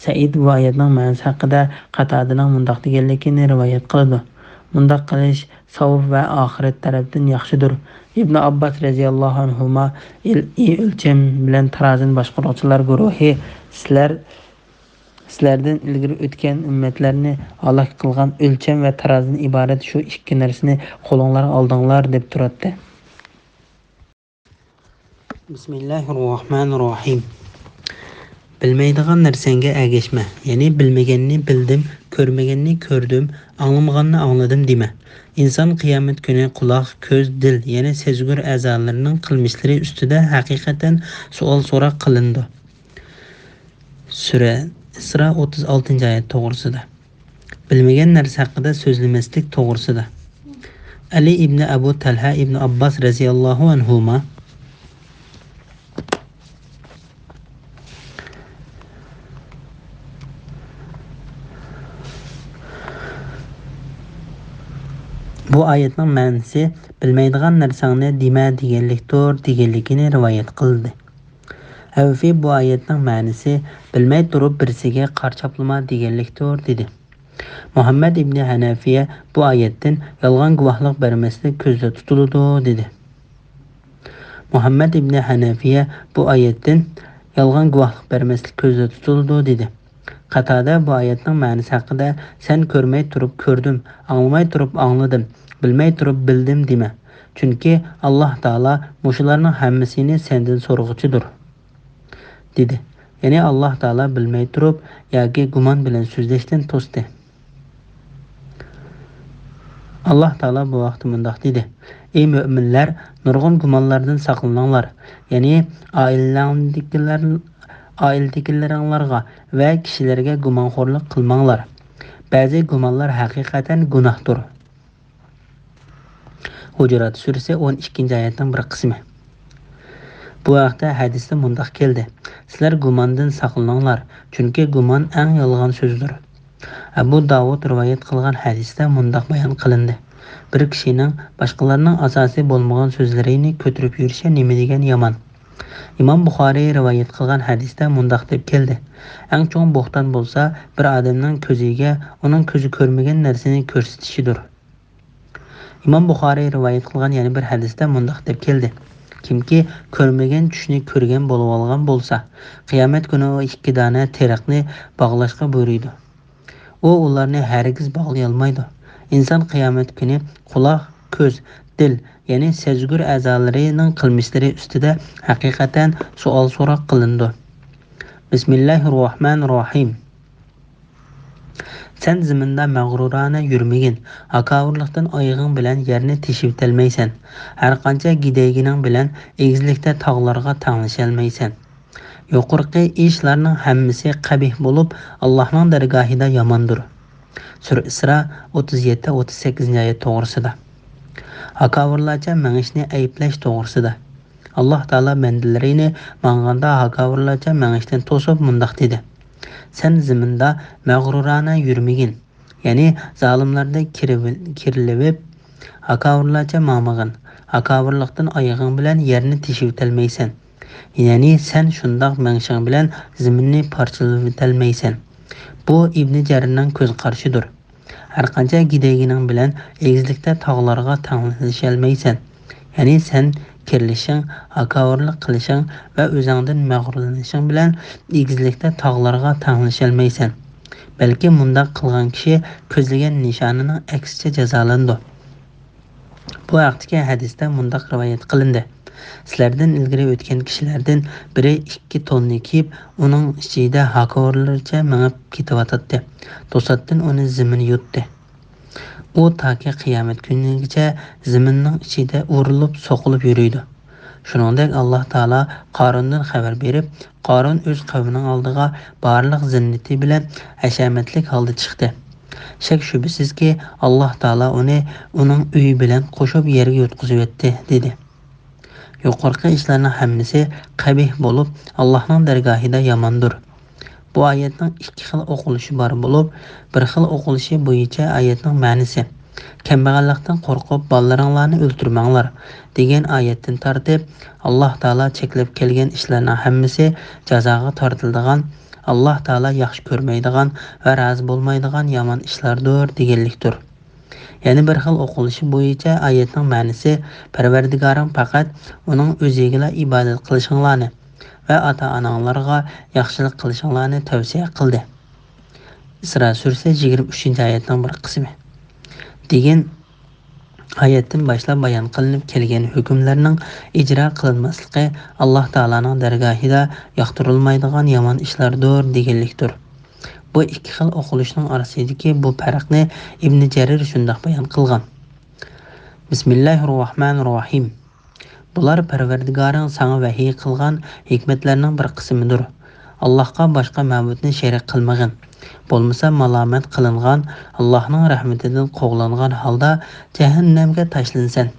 سەئىد بۇ ئايەتنىڭ مەنىسى ھەققىدە قاتادىنىڭ مۇنداق دېگەنلىكىنى رىۋايەت قىلىدۇ: «بۇنداق قىلىش ساۋاب ۋە ئاخىرەت تەرەپتىن ياخشىدۇر.» ئىبنى ئابباس رەزىياللاھۇ ئەنھۇما: «ئى ئۆلچەم بىلەن تارازىنى باشقۇرغۇچىلار گۇرۇھى، سىلەر، سىلەردىن ئىلگىرى ئۆتكەن ئۈممەتلەرنى ھالاك قىلغان ئۆلچەم ۋە تارازىدىن ئىبارەت شۇ ئىككى نەرسىنى قولۇڭلارغا ئالدىڭلار» دەپ تۇراتتى. بىسمىللاھىررەھمانىررەھىم. بىلمەيدىغان نەرسەڭگە ئەگەشمە، يەنى بىلمىگەننى بىلدىم، كۆرمىگەننى كۆردۈم، ئاڭلىمىغاننى ئاڭلىدىم دېمە. ئىنسان قىيامەت كۈنى قۇلاق، كۆز، دىل، يەنى سەزگۈر ئەزالىرىنىڭ قىلمىشلىرى ئۈستىدە ھەقىقەتەن سوئال-سوراق قىلىنىدۇ. سۈرە ئىسرا ئوتتۇز ئالتىنچى ئايەت توغرىسىدا. بىلمىگەن نەرسە ھەققىدە سۆزلىمەسلىك توغرىسىدا. ئەلى ئىبنى ئەبۇ تەلھە ئىبنى ئابباس رەزىياللاھۇ ئەنھۇما بۇ ئايەتنىڭ مەنىسى «بىلمەيدىغان نەرسەڭنى دېمە» دېگەنلىكتۇر دېگەنلىكىنى رىۋايەت قىلدى. ئەۋفى بۇ ئايەتنىڭ مەنىسى «بىلمەي تۇرۇپ بىرسىگە قارا چاپلىما» دېگەنلىكتۇر دېدى. مۇھەممەد ئىبنى ھەنەفىيە بۇ ئايەتتىن «يالغان گۇۋاھلىق بەرمەسلىك كۆزدە تۇتۇلىدۇ» دېدى. مۇھەممەد ئىبنى ھەنەفىيە بۇ ئايەتتىن «يالغان گۇۋاھلىق بەرمەسلىك كۆزدە تۇتۇلىدۇ» دېدى. قاتادە بۇ ئايەتنىڭ مەنىسى ھەققىدە: «سەن كۆرمەي تۇرۇپ كۆردۈم، ئاڭلىماي تۇرۇپ ئاڭلىدىم، بىلمەي تۇرۇپ بىلدىم دېمە. چۈنكى ئاللاھ تائالا مۇشۇلارنىڭ ھەممىسىنى سەندىن سورىغۇچىدۇر» دېدى. يەنى ئاللاھ تائالا بىلمەي تۇرۇپ ياكى گۇمان بىلەن سۆزلەشتىن توستى. ئاللاھ تائالا بۇ ھەقتە مۇنداق دېدى: «ئى مۆمىنلەر، نۇرغۇن گۇمانلاردىن ساقلىنىڭلار، يەنى ئائىلەڭدىكىلەر، ئائىلىدىكىلىرىڭلارغا ۋە كىشىلەرگە گۇمانخورلۇق قىلماڭلار. بەزى گۇمانلار ھەقىقەتەن گۇناھتۇر.» ھۇجۇرات سۈرىسى ئون ئىككىنچى ئايەتنىڭ بىر قىسمى. بۇ ھەقتە ھەدىستە مۇنداق كەلدى: «سىلەر گۇماندىن ساقلىنىڭلار، چۈنكى گۇمان ئەڭ يالغان سۆزدۇر.» ئەبۇ داۋۇد رىۋايەت قىلغان ھەدىستە مۇنداق بايان قىلىندى: «بىر كىشىنىڭ باشقىلارنىڭ ئاساسى بولمىغان سۆزلىرىنى كۆتۈرۈپ يۈرۈشى نېمىدېگەن يامان.» ئىمام بۇخارىي رىۋايەت قىلغان ھەدىستە مۇنداق دەپ كەلدى: «ئەڭ چوڭ بوھتان بولسا، بىر ئادەمنىڭ كۆزىگە ئۇنىڭ كۆزى كۆرمىگەن نەرسىنى كۆرسىتىشىدۇر.» ئىمام بۇخارىي رىۋايەت قىلغان يەنە بىر ھەدىستە مۇنداق دەپ كەلدى: «كىمكى كۆرمىگەن چۈشنى كۆرگەن بولۇۋالغان بولسا، قىيامەت كۈنى ئۇ ئىككى دانە تېرىقنى باغلاشقا بۇيرۇيدۇ. ئۇ ئۇلارنى ھەرگىز باغلىيالمايدۇ.» ئىنسان قىيامەت كۈنى قۇلاق، كۆز، دىل، يەنى سەزگۈر ئەزالىرىنىڭ قىلمىشلىرى ئۈستىدە ھەقىقەتەن سوئال-سوراق قىلىنىدۇ. بىسمىللاھىررەھمانىررەھىم. سەن زېمىندا مەغرۇرانە يۈرمىگىن، ھاكاۋۇرلۇقتىن ئايىغىڭ بىلەن يەرنى تېشىۋېتەلمەيسەن، ھەرقانچە گىدەيگىنىڭ بىلەن ئېگىزلىكتە تاغلارغا تەڭلىشەلمەيسەن. يۇقىرىقى ئىشلارنىڭ ھەممىسى قەبىھ بولۇپ، ئاللاھنىڭ دەرگاھىدا ياماندۇر. سۈرە ئىسرا ئوتتۇز يەتتە، ئوتتۇز سەككىزىنچى ئايەت توغرىسىدا. ھاكاۋۇرلارچە مېڭىشنى ئەيىبلەش توغرىسىدا. ئاللاھ تائالا بەندىلىرىنى ماڭغاندا ھاكاۋۇرلارچە مېڭىشتىن توسۇپ مۇنداق دېدى: سەن زېمىندا مەغرۇرانە يۈرمىگىن، يەنى زالىملاردەك كىرىۋىل-، كىرلىۋىپ، ھاكاۋۇرلارچە ماڭمىغىن. ھاكاۋۇرلۇقتىن ئايىغىڭ بىلەن يەرنى تېشىۋېتەلمەيسەن. يەنى سەن شۇنداق مېڭىشىڭ بىلەن زېمىننى پارچىلىۋېتەلمەيسەن. بۇ ئىبنى جەرىرنىڭ كۆز قارىشىدۇر. ھەرقانچە گىدەيگىنىڭ بىلەن ئېگىزلىكتە تاغلارغا تەڭلىشەلمەيسەن. يەنى سەن كىرلىشىڭ، ھاكاۋۇرلۇق قىلىشىڭ ۋە ئۆزۈڭدىن مەغرۇرلىنىشىڭ بىلەن ئېگىزلىكتە تاغلارغا تەڭلىشەلمەيسەن. بەلكى مۇنداق قىلغان كىشى كۆزلىگەن نىشانىنىڭ ئەكسىچە جازالىنىدۇ. بۇ ھەقتىكى ھەدىستە مۇنداق رىۋايەت قىلىندى: سىلەردىن ئىلگىرى ئۆتكەن كىشىلەردىن بىرى ئىككى توننى كىيىپ، ئۇنىڭ ئىچىدە ھاكاۋۇرلىرىچە مېڭىپ كېتىۋاتاتتى. توساتتىن ئۇنى زېمىن يۇتتى. ئۇ تاكى قىيامەت كۈنىگىچە زېمىننىڭ ئىچىدە ئۇرۇلۇپ، سوقۇلۇپ يۈرىدۇ. شۇنىڭدەك ئاللاھ تائالا قارۇندىن خەۋەر بېرىپ، قارۇن ئۆز قەۋمىنىڭ ئالدىغا بارلىق زىننىتى بىلەن ھەشەمەتلىك ھالدا چىقتى. شەك-شۈبھىسىزكى، ئاللاھ تائالا ئۇنى ئۇنىڭ ئۆيى بىلەن قوشۇپ يەرگە يۇتقۇزۇۋەتتى، دېدى. يۇقىرىقى ئىشلارنىڭ ھەممىسى قەبىھ بولۇپ، ئاللاھنىڭ دەرگاھىدا ياماندۇر. بۇ ئايەتنىڭ ئىككى خىل ئوقۇلۇشى بار بولۇپ، بىر خىل ئوقۇلۇشى بويىچە ئايەتنىڭ مەنىسى، كەمبەغەللىكتىن قورقۇپ، بالىلىرىڭلارنى ئۆلتۈرمەڭلار، دېگەن ئايەتتىن تارتىپ، ئاللاھ تائالا چەكلەپ كەلگەن ئىشلارنىڭ ھەممىسى جازاغا تارتىلىدىغان، ئاللاھ تائالا ياخشى كۆرمەيدىغان ۋە رازى بولمايدىغان يامان ئىشلاردۇر، دېگەنلىكتۇر. يەنە بىر خىل ئوقۇلۇشى بويىچە ئايەتنىڭ مەنىسى، پەرۋەردىگارىڭ پەقەت ئۇنىڭ ئۆزىگىلا ئىبادەت قىلىشىڭلارنى ۋە ئاتا-ئاناڭلارغا ياخشىلىق قىلىشىڭلارنى تەۋسىيە قىلدى. ئىسرا سۈرىسى يىگىرمە ئۈچىنچى ئايەتنىڭ بىر قىسمى. دېگەن ئايەتتىن باشلاپ بايان قىلىنىپ كەلگەن ھۆكۈملەرنىڭ ئىجرا قىلىنماسلىقى ئاللاھ تائالانىڭ دەرگاھىدا ياقتۇرۇلمايدىغان يامان ئىشلاردۇر، دېگەنلىكتۇر. بۇ ئىككى خىل ئوقۇلۇشنىڭ ئارىسىدىكى بۇ پەرقنى ئىبنى جەرىر شۇنداق بايان قىلغان: بىسمىللاھىررەھمانىررەھىم. بۇلار پەرۋەردىگارىڭ ساڭا ۋەھىي قىلغان ھېكمەتلەرنىڭ بىر قىسمىدۇر. ئاللاھقا باشقا مەبۇدنى شېرىك قىلمىغىن. بولمىسا مالامەت قىلىنغان، ئاللاھنىڭ رەھمىتىدىن قوغلانغان ھالدا جەھەننەمگە تاشلىنىسەن.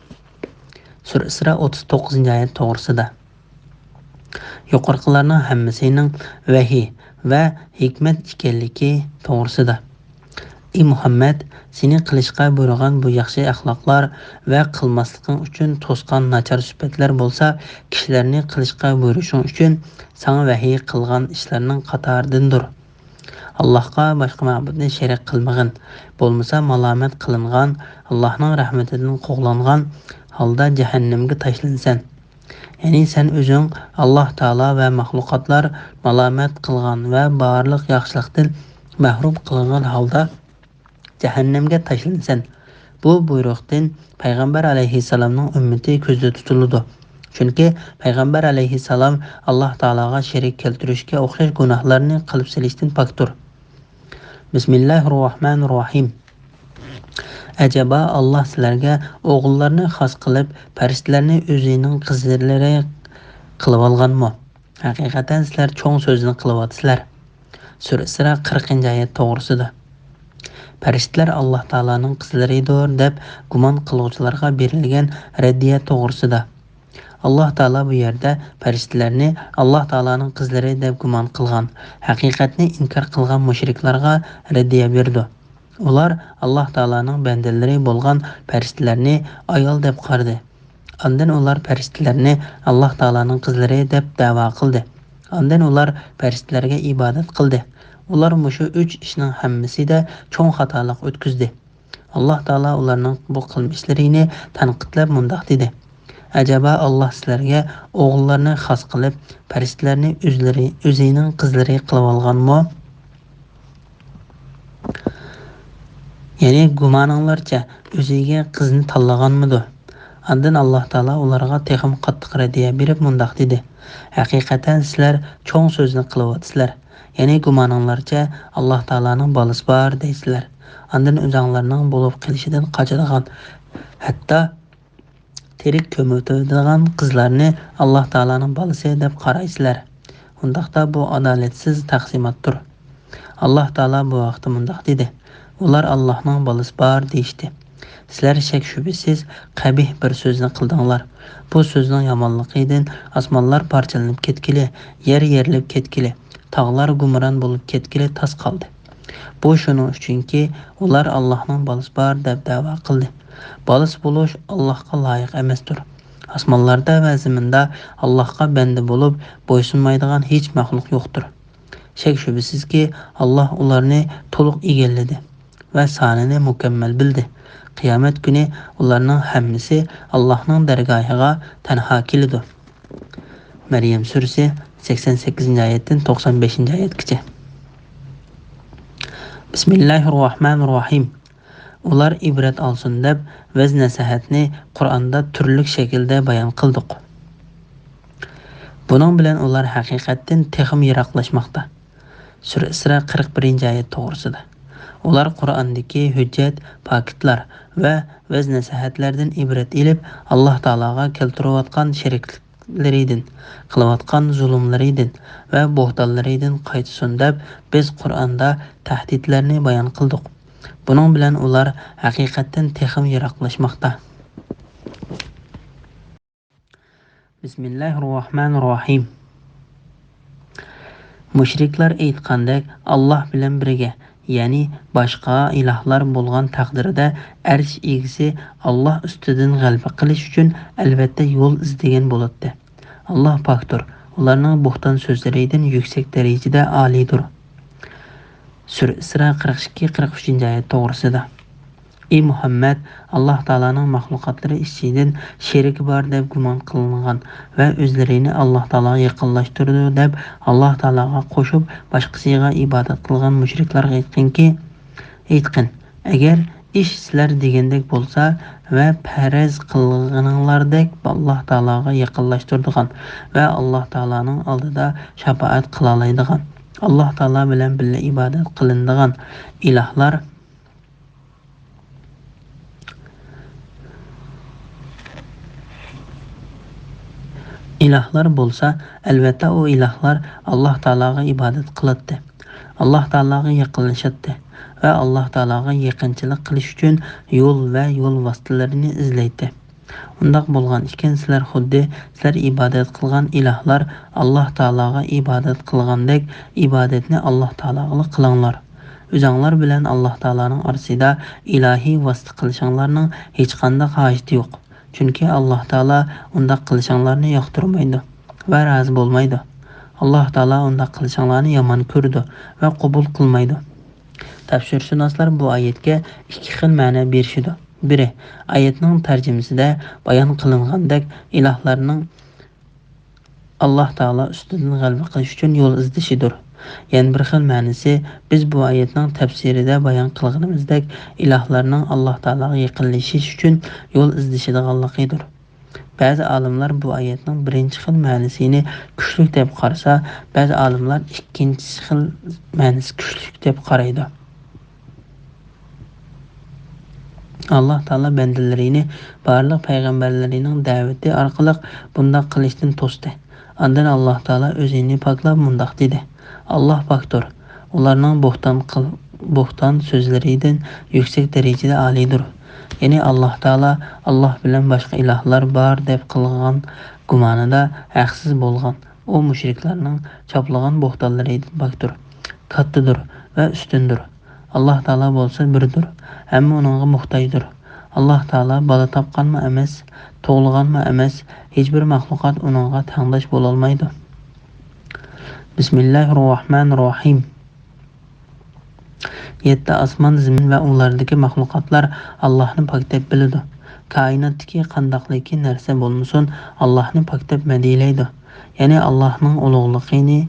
سۈرە ئىسرا ئوتتۇز توققۇزىنچى ئايەت توغرىسىدا. يۇقىرىقىلارنىڭ ھەممىسىنىڭ ۋەھىي ۋە ھېكمەت ئىكەنلىكى توغرىسىدا. ئى مۇھەممەد، سېنى قىلىشقا بۇيرۇغان بۇ ياخشى ئەخلاقلار ۋە قىلماسلىقىڭ ئۈچۈن توسقان ناچار سۈپەتلەر بولسا، كىشىلەرنى قىلىشقا بۇيرۇشۇڭ ئۈچۈن ساڭا ۋەھىي قىلغان ئىشلارنىڭ قاتارىدىندۇر. ئاللاھقا باشقا مەبۇدنى شېرىك قىلمىغىن. بولمىسا مالامەت قىلىنغان، ئاللاھنىڭ رەھمىتىدىن قوغلانغان ھالدا جەھەننەمگە تاشلىنىسەن. يەنى سەن ئۆزۈڭ، ئاللاھ تائالا ۋە مەخلۇقاتلار مالامەت قىلغان ۋە بارلىق ياخشىلىقتىن مەھرۇم قىلىنغان ھالدا جەھەننەمگە تاشلىنىسەن. بۇ بۇيرۇقتىن پەيغەمبەر ئەلەيھىسسالامنىڭ ئۈممىتى كۆزدە تۇتۇلىدۇ. چۈنكى پەيغەمبەر ئەلەيھىسسالام ئاللاھ تائالاغا شېرىك كەلتۈرۈشكە ئوخشاش گۇناھلارنى قىلىپ سېلىشتىن پاكتۇر. بىسمىللاھىررەھمانىررەھىم. ئەجەبا، ئاللاھ سىلەرگە ئوغۇللارنى خاس قىلىپ، پەرىشتىلەرنى ئۆزىنىڭ قىزلىرى قىلىۋالغانمۇ؟ ھەقىقەتەن سىلەر چوڭ سۆزنى قىلىۋاتىسىلەر. سۈرە ئىسرا قىرىقىنچى ئايەت توغرىسىدا. پەرىشتىلەر ئاللاھ تائالانىڭ قىزلىرىدۇر دەپ گۇمان قىلغۇچىلارغا بېرىلگەن رەددىيە توغرىسىدا. ئاللاھ تائالا بۇ يەردە پەرىشتىلەرنى ئاللاھ تائالانىڭ قىزلىرى دەپ گۇمان قىلغان، ھەقىقەتنى ئىنكار قىلغان مۇشرىكلارغا رەددىيە بېرىدۇ. ئۇلار ئاللاھ تائالانىڭ بەندىلىرى بولغان پەرىشتىلەرنى ئايال دەپ قارىدى. ئاندىن ئۇلار پەرىشتىلەرنى ئاللاھ تائالانىڭ قىزلىرى دەپ دەۋا قىلدى. ئاندىن ئۇلار پەرىشتىلەرگە ئىبادەت قىلدى. ئۇلار مۇشۇ ئۈچ ئىشنىڭ ھەممىسىدە چوڭ خاتالىق ئۆتكۈزدى. ئاللاھ تائالا ئۇلارنىڭ بۇ قىلمىشلىرىنى تەنقىدلەپ مۇنداق دېدى: ئەجەبا، ئاللاھ سىلەرگە ئوغۇللارنى خاس قىلىپ، پەرىشتىلەرنى ئۆزلىرى، ئۆزىنىڭ قىزلىرى قىلىۋالغانمۇ؟ يەنى گۇمانىڭلارچە ئۆزىگە قىزنى تاللىغانمىدۇ؟ ئاندىن ئاللاھ تائالا ئۇلارغا تېخىمۇ قاتتىق رەددىيە بېرىپ مۇنداق دېدى: ھەقىقەتەن سىلەر چوڭ سۆزنى قىلىۋاتىسىلەر. يەنى گۇمانىڭلارچە ئاللاھ تائالانىڭ بالىسى بار دەيسىلەر. ئاندىن ئۆزۈڭلارنىڭ بولۇپ قېلىشىدىن قاچىدىغان، ھەتتا تىرىك كۆمۈۋېتىدىغان قىزلارنى ئاللاھ تائالانىڭ بالىسى دەپ قارايسىلەر. ئۇنداقتا بۇ ئادالەتسىز تەقسىماتتۇر. ئاللاھ تائالا بۇ ھەقتە مۇنداق دېدى: ئۇلار ئاللاھنىڭ بالىسى بار دېيىشتى. سىلەر شەك-شۈبھىسىز قەبىھ بىر سۆزنى قىلدىڭلار. بۇ سۆزنىڭ يامانلىقىدىن ئاسمانلار پارچىلىنىپ كەتكىلى، يەر يېرىلىپ كەتكىلى، تاغلار گۇمران بولۇپ كەتكىلى تاس قالدى. بۇ شۇنىڭ ئۈچۈنكى، ئۇلار ئاللاھنىڭ بالىسى بار دەپ دەۋا قىلدى. بالىسى بولۇش ئاللاھقا لايىق ئەمەستۇر. ئاسمانلاردا ۋە زېمىندا ئاللاھقا بەندە بولۇپ بويسۇنمايدىغان ھېچ مەخلۇق يوقتۇر. شەك-شۈبھىسىزكى، ئاللاھ ئۇلارنى تولۇق ئىگىلىدى ۋە سانىنى مۇكەممەل بىلدى. قىيامەت كۈنى ئۇلارنىڭ ھەممىسى ئاللاھنىڭ دەرگاھىغا تەنھا كېلىدۇ. مەريەم سۈرىسى، سەكسەن سەككىزىنچى ئايەتتىن توقسان بەشىنچى ئايەتكىچە. بىسمىللاھىررەھمانىررەھىم. ئۇلار ئىبرەت ئالسۇن دەپ، ۋەز-نەسىھەتنى قۇرئاندا تۈرلۈك شەكىلدە بايان قىلدۇق. بۇنىڭ بىلەن ئۇلار ھەقىقەتتىن تېخىمۇ يىراقلاشماقتا. سۈرە ئىسرا، قىرىق بىرىنچى ئايەت توغرىسىدا. ئۇلار قۇرئاندىكى ھۆججەت، پاكىتلار ۋە ۋەز-نەسىھەتلەردىن ئىبرەت ئېلىپ، ئاللاھ تائالاغا كەلتۈرۈۋاتقان شېرىكلىرىدىن، قىلىۋاتقان زۇلۇملىرىدىن ۋە بوھتانلىرىدىن قايتسۇن دەپ، بىز قۇرئاندا تەھدىتلەرنى بايان قىلدۇق. بۇنىڭ بىلەن ئۇلار ھەقىقەتتىن تېخىمۇ يىراقلاشماقتا. بىسمىللاھىررەھمانىررەھىم. مۇشرىكلار ئېيتقاندەك، ئاللاھ بىلەن بىرگە، يەنى باشقا ئىلاھلار بولغان تەقدىردە، ئەرش ئىگىسى ئاللاھ ئۈستىدىن غەلىبە قىلىش ئۈچۈن ئەلۋەتتە يول ئىزدىگەن بولاتتى. ئاللاھ پاكتۇر، ئۇلارنىڭ بوھتان سۆزلىرىدىن يۈكسەك دەرىجىدە ئالىيدۇر. سۈرە ئىسرا، قىرىق ئىككى، قىرىق ئۈچىنچى ئايەت توغرىسىدا. ئى مۇھەممەد، ئاللاھ تائالانىڭ مەخلۇقاتلىرى ئىچىدىن شېرىكى بار دەپ گۇمان قىلىنغان ۋە ئۆزلىرىنى ئاللاھ تائالاغا يېقىنلاشتۇرىدۇ دەپ ئاللاھ تائالاغا قوشۇپ باشقىسىغا ئىبادەت قىلغان مۇشرىكلارغا ئېيتقىنكى، ئېيتقىن، ئەگەر ئىش سىلەر دېگەندەك بولسا ۋە پەرەز قىلغىنىڭلاردەك ئاللاھ تائالاغا يېقىنلاشتۇرىدىغان ۋە ئاللاھ تائالانىڭ ئالدىدا شاپائەت قىلالايدىغان، ئاللاھ تائالا بىلەن بىللە ئىبادەت قىلىنىدىغان ئىلاھلار، ئىلاھلار بولسا، ئەلۋەتتە ئۇ ئىلاھلار ئاللاھ تائالاغا ئىبادەت قىلاتتى، ئاللاھ تائالاغا يېقىنلىشاتتى ۋە ئاللاھ تائالاغا يېقىنچىلىق قىلىش ئۈچۈن يول ۋە يول ۋاسىتىلىرىنى ئىزدەيتتى. ئۇنداق بولغان ئىكەن، سىلەر خۇددى سىلەر ئىبادەت قىلغان ئىلاھلار ئاللاھ تائالاغا ئىبادەت قىلغاندەك ئىبادەتنى ئاللاھ تائالاغىلا قىلىڭلار. ئۆزۈڭلار بىلەن ئاللاھ تائالانىڭ ئارىسىدا ئىلاھىي ۋاسىتە قىلىشىڭلارنىڭ ھېچقانداق ھاجىتى يوق. چۈنكى ئاللاھ تائالا ئۇنداق قىلىشىڭلارنى ياقتۇرمايدۇ ۋە رازى بولمايدۇ. ئاللاھ تائالا ئۇنداق قىلىشىڭلارنى يامان كۆرىدۇ ۋە قوبۇل قىلمايدۇ. تەپسىرشۇناسلار بۇ ئايەتكە ئىككى خىل مەنە بېرىشىدۇ. بىرى، ئايەتنىڭ تەرجىمىسىدە بايان قىلىنغاندەك ئىلاھلارنىڭ ئاللاھ تائالا ئۈستىدىن غەلىبە قىلىش ئۈچۈن يول ئىزدىشىدۇر. يەنە بىر خىل مەنىسى، بىز بۇ ئايەتنىڭ تەپسىرىدە بايان قىلغىنىمىزدەك ئىلاھلارنىڭ ئاللاھ تائالاغا يېقىنلىشىش ئۈچۈن يول ئىزدىشىدىغانلىقىدۇر. بەزى ئالىملار بۇ ئايەتنىڭ بىرىنچى خىل مەنىسىنى كۈچلۈك دەپ قارىسا، بەزى ئالىملار ئىككىنچى خىل مەنىسى كۈچلۈك دەپ قارايدۇ. ئاللاھ تائالا بەندىلىرىنى بارلىق پەيغەمبەرلىرىنىڭ دەۋىتى ئارقىلىق بۇنداق قىلىشتىن توستى. ئاندىن ئاللاھ تائالا ئۆزىنى پاكلاپ مۇنداق دېدى: ئاللاھ پاكتۇر، ئۇلارنىڭ بوھتان قىل-، بوھتان سۆزلىرىدىن يۈكسەك دەرىجىدە ئالىيدۇر. يەنى ئاللاھ تائالا ئاللاھ بىلەن باشقا ئىلاھلار بار دەپ قىلغان گۇمانىدا ھەقسىز بولغان ئۇ مۇشرىكلارنىڭ چاپلىغان بوھتانلىرىدىن پاكتۇر، كاتتىدۇر ۋە ئۈستۈندۇر. ئاللاھ تائالا بولسا بىردۇر، ھەممە ئۇنىڭغا موھتاجدۇر. ئاللاھ تائالا بالا تاپقانمۇ ئەمەس، تۇغۇلغانمۇ ئەمەس، ھېچبىر مەخلۇقات ئۇنىڭغا تەڭداش بولالمايدۇ. بىسمىللاھىررەھمانىررەھىم. يەتتە ئاسمان، زېمىن ۋە ئۇلاردىكى مەخلۇقاتلار ئاللاھنى پاك دەپ بىلىدۇ. كائىناتتىكى قانداقلىكى نەرسە بولمىسۇن، ئاللاھنى پاك دەپ مەدھىيلەيدۇ. يەنى ئاللاھنىڭ ئۇلۇغلۇقىنى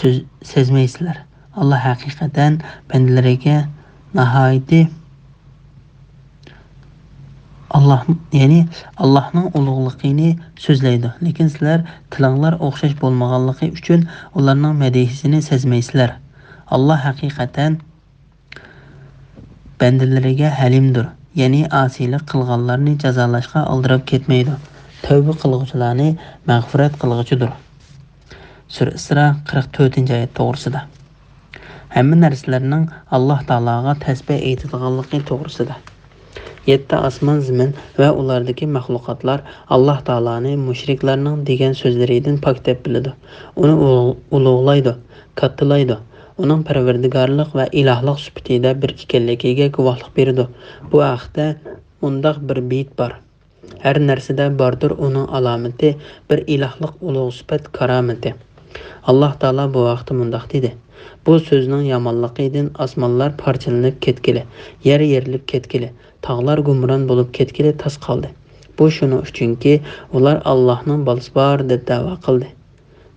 سۆز-، سەزمەيسىلەر. ئاللاھ ھەقىقەتەن بەندىلىرىگە ناھايىتى، ئاللاھ، يەنى ئاللاھنىڭ ئۇلۇغلۇقىنى سۆزلەيدۇ، لېكىن سىلەر تىلىڭلار ئوخشاش بولمىغانلىقى ئۈچۈن ئۇلارنىڭ مەدھىيىسىنى سەزمەيسىلەر. ئاللاھ ھەقىقەتەن بەندىلىرىگە ھەلىمدۇر، يەنى ئاسىيلىق قىلغانلارنى جازالاشقا ئالدىراپ كەتمەيدۇ، تەۋبە قىلغۇچىلارنى مەغپىرەت قىلغۇچىدۇر. سۈرە ئىسرا، قىرىق تۆتىنچى ئايەت توغرىسىدا. ھەممە نەرسىلەرنىڭ ئاللاھ تائالاغا تەسبىھ ئېيتىدىغانلىقى توغرىسىدا. يەتتە ئاسمان زېمىن ۋە ئۇلاردىكى مەخلۇقاتلار ئاللاھ تائالانى مۇشرىكلارنىڭ دېگەن سۆزلىرىدىن پاك دەپ بىلىدۇ. ئۇنى ئۇلۇغ-، ئۇلۇغلايدۇ، كاتتىلايدۇ. ئۇنىڭ پەرۋەردىگارلىق ۋە ئىلاھلىق سۈپىتىدە بىر ئىكەنلىكىگە گۇۋاھلىق بېرىدۇ. بۇ ھەقتە مۇنداق بىر بېيىت بار: ھەر نەرسىدە باردۇر ئۇنىڭ ئالامىتى، بىر ئىلاھلىق ئۇلۇغ سۈپەت كارامىتى. ئاللاھ تائالا بۇ ھەقتە مۇنداق دېدى: بۇ سۆزنىڭ يامانلىقىدىن ئاسمانلار پارچىلىنىپ كەتكىلى، يەر يېرىلىپ كەتكىلى، تاغلار گۇمران بولۇپ كەتكىلى تاس قالدى. بۇ شۇنىڭ ئۈچۈنكى، ئۇلار ئاللاھنىڭ بالىسى بار دەپ دەۋا قىلدى.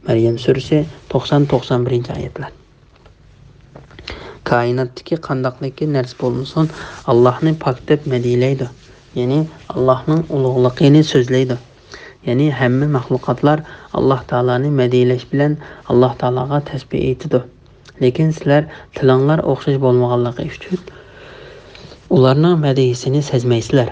مەريەم سۈرىسى، توقسان، توقسان بىرىنچى ئايەتلەر. كائىناتتىكى قانداقلىكى نەرسە بولمىسۇن، ئاللاھنى پاك دەپ مەدھىيلەيدۇ. يەنى ئاللاھنىڭ ئۇلۇغلۇقىنى سۆزلەيدۇ. يەنى ھەممە مەخلۇقاتلار ئاللاھ تائالانى مەدھىيلەش بىلەن ئاللاھ تائالاغا تەسبىھ ئېيتىدۇ. لېكىن سىلەر تىلىڭلار ئوخشاش بولمىغانلىقى ئۈچۈن ئۇلارنىڭ مەدھىيىسىنى سەزمەيسىلەر.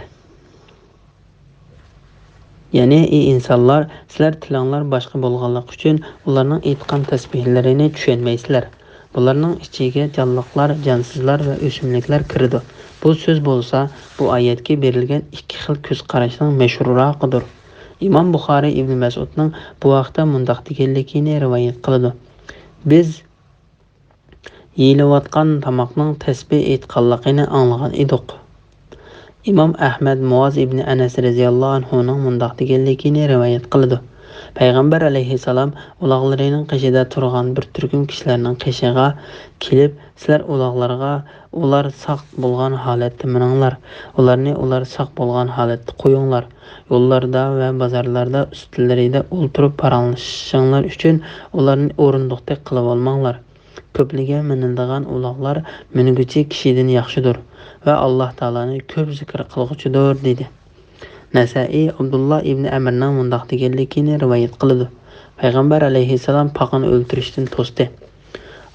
يەنى، ئى ئىنسانلار، سىلەر تىلىڭلار باشقا بولغانلىقى ئۈچۈن ئۇلارنىڭ ئېيتقان تەسبىھلىرىنى چۈشەنمەيسىلەر. بۇلارنىڭ ئىچىگە جانلىقلار، جانسىزلار ۋە ئۆسۈملۈكلەر كىرىدۇ. بۇ سۆز بولسا، بۇ ئايەتكە بېرىلگەن ئىككى خىل كۆز قاراشنىڭ مەشھۇرراقىدۇر. ئىمام بۇخارىي ئىبنى مەسئۇدنىڭ بۇ ھەقتە مۇنداق دېگەنلىكىنى رىۋايەت قىلىدۇ: بىز يېيىلىۋاتقان تاماقنىڭ تەسبىھ ئېيتقانلىقىنى ئاڭلىغان ئىدۇق. ئىمام ئەھمەد مۇئاز ئىبنى ئەنەس رەزىياللاھۇ ئەنھۇنىڭ مۇنداق دېگەنلىكىنى رىۋايەت قىلىدۇ: پەيغەمبەر ئەلەيھىسسالام ئۇلاغلىرىنىڭ قېشىدا تۇرغان بىر تۈركۈم كىشىلەرنىڭ قېشىغا كېلىپ، سىلەر ئۇلاغلارغا ئۇلار ساق بولغان ھالەتتە مىنىڭلار، ئۇلارنى ئۇلار ساق بولغان ھالەتتە قويۇڭلار، يوللاردا ۋە بازارلاردا ئۈستىلىرىدە ئولتۇرۇپ پاراڭلىشىشىڭلار ئۈچۈن ئۇلارنى ئورۇندۇقتەك قىلىۋالماڭلار. كۆپلىگەن مىنىدىغان ئۇلاغلار مىنگۈچى كىشىدىن ياخشىدۇر ۋە ئاللاھ تائالانى كۆپ زىكىر قىلغۇچىدۇر، دېدى. نەسەئىي ئابدۇللا ئىبنى ئەمرنىڭ مۇنداق دېگەنلىكىنى رىۋايەت قىلىدۇ: پەيغەمبەر ئەلەيھىسسالام پاقىنى ئۆلتۈرۈشتىن توستى.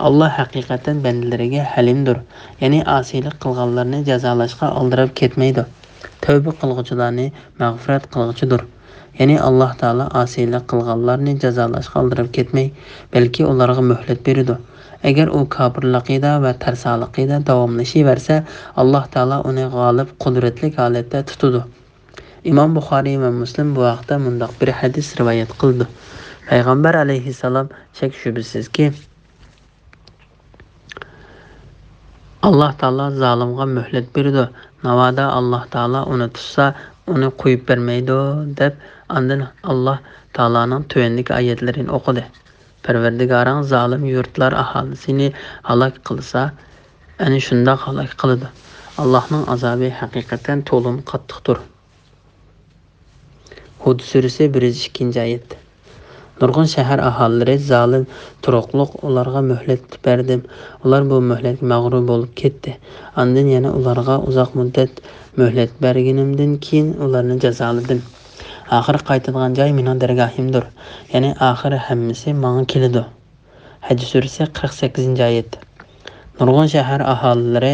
ئاللاھ ھەقىقەتەن بەندىلىرىگە ھەلىمدۇر، يەنى ئاسىيلىق قىلغانلارنى جازالاشقا ئالدىراپ كەتمەيدۇ. تەۋبە قىلغۇچىلارنى مەغپىرەت قىلغۇچىدۇر. يەنى ئاللاھ تائالا ئاسىيلىق قىلغانلارنى جازالاشقا ئالدىراپ كەتمەي، بەلكى ئۇلارغا مۆھلەت بېرىدۇ. ئەگەر ئۇ كاپىرلىقىدا ۋە تەرسالىقىدا داۋاملىشىۋەرسە، ئاللاھ تائالا ئۇنى غالىب، قۇدرەتلىك ھالەتتە تۇتىدۇ. ئىمام بۇخارىي ۋە مۇسلىم بۇ ھەقتە مۇنداق بىر ھەدىس رىۋايەت قىلىدۇ: پەيغەمبەر ئەلەيھىسسالام شەك-شۈبھىسىزكى، ئاللاھ تائالا زالىمغا مۆھلەت بېرىدۇ، ناۋادا ئاللاھ تائالا ئۇنى تۇتسا، ئۇنى قويۇپ بەرمەيدۇ، دەپ، ئاندىن ئاللاھ تائالانىڭ تۆۋەندىكى ئايەتلىرىنى ئوقۇدى: پەرۋەردىگارىڭ زالىم يۇرتلار ئاھالىسىنى ھالاك قىلسا، ئەنە شۇنداق ھالاك قىلىدۇ. ئاللاھنىڭ ئازابى ھەقىقەتەن تولىمۇ قاتتىقتۇر. ھۇد سۈرىسى، بىر يۈز ئىككىنچى ئايەت. نۇرغۇن شەھەر ئاھالىلىرى زالىم تۇرۇقلۇق، ئۇلارغا مۆھلەت بەردىم. ئۇلار بۇ مۆھلەتكە مەغرۇر بولۇپ كەتتى. ئاندىن يەنە ئۇلارغا ئۇزاق مۇددەت مۆھلەت بەرگىنىمدىن كېيىن ئۇلارنى جازالىدىم. ئاخىر قايتىدىغان جاي مېنىڭ دەرگاھىمدۇر. يەنى ئاخىرى ھەممىسى ماڭا كېلىدۇ. ھەج سۈرىسى، قىرىق سەككىزىنچى ئايەت. نۇرغۇن شەھەر ئاھالىلىرى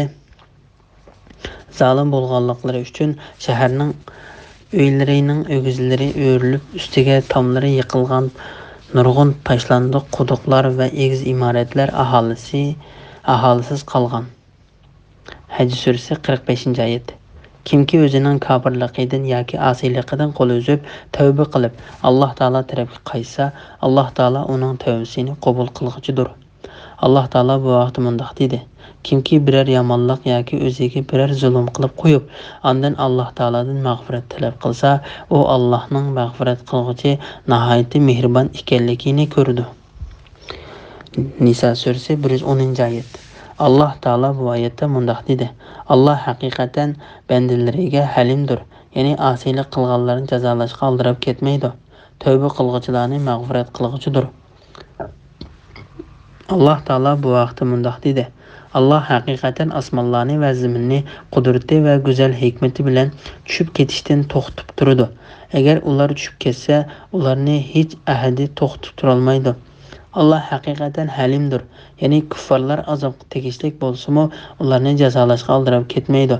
زالىم بولغانلىقلىرى ئۈچۈن شەھەرنىڭ ئۆيلىرىنىڭ ئۆگزىلىرى ئۆرۈلۈپ، ئۈستىگە تاملىرى يىقىلغان نۇرغۇن تاشلاندۇق قۇدۇقلار ۋە ئېگىز ئىمارەتلەر ئاھالىسى، ئاھالىسىز قالغان. ھەج سۈرىسى، قىرىق بەشىنچى ئايەت. كىمكى ئۆزىنىڭ كاپىرلىقىدىن ياكى ئاسىيلىقىدىن قول ئۈزۈپ، تەۋبە قىلىپ، ئاللاھ تائالا تەرەپكە قايتسا، ئاللاھ تائالا ئۇنىڭ تەۋبىسىنى قوبۇل قىلغۇچىدۇر. ئاللاھ تائالا بۇ ھەقتە مۇنداق دېدى: كىمكى بىرەر يامانلىق ياكى ئۆزىگە بىرەر زۇلۇم قىلىپ قويۇپ، ئاندىن ئاللاھ تائالادىن مەغپىرەت تەلەپ قىلسا، ئۇ ئاللاھنىڭ مەغپىرەت قىلغۇچى، ناھايىتى مېھرىبان ئىكەنلىكىنى كۆرىدۇ. نىسا سۈرىسى، بىر يۈز ئونىنچى ئايەت. ئاللاھ تائالا بۇ ئايەتتە مۇنداق دېدى: ئاللاھ ھەقىقەتەن بەندىلىرىگە ھەلىمدۇر، يەنى ئاسىيلىق قىلغانلارنى جازالاشقا ئالدىراپ كەتمەيدۇ، تەۋبە قىلغۇچىلارنى مەغپىرەت قىلغۇچىدۇر. ئاللاھ تائالا بۇ ھەقتە مۇنداق دېدى: ئاللاھ ھەقىقەتەن ئاسمانلارنى ۋە زېمىننى قۇدرىتى ۋە گۈزەل ھېكمىتى بىلەن چۈشۈپ كېتىشتىن توختىتىپ تۇرىدۇ. ئەگەر ئۇلار چۈشۈپ كەتسە، ئۇلارنى ھېچ ئەھەدى توختىتىپ تۇرالمايدۇ. ئاللاھ ھەقىقەتەن ھەلىمدۇر، يەنى كۇففارلار ئازابقا تېگىشلىك بولسىمۇ، ئۇلارنى جازالاشقا ئالدىراپ كەتمەيدۇ.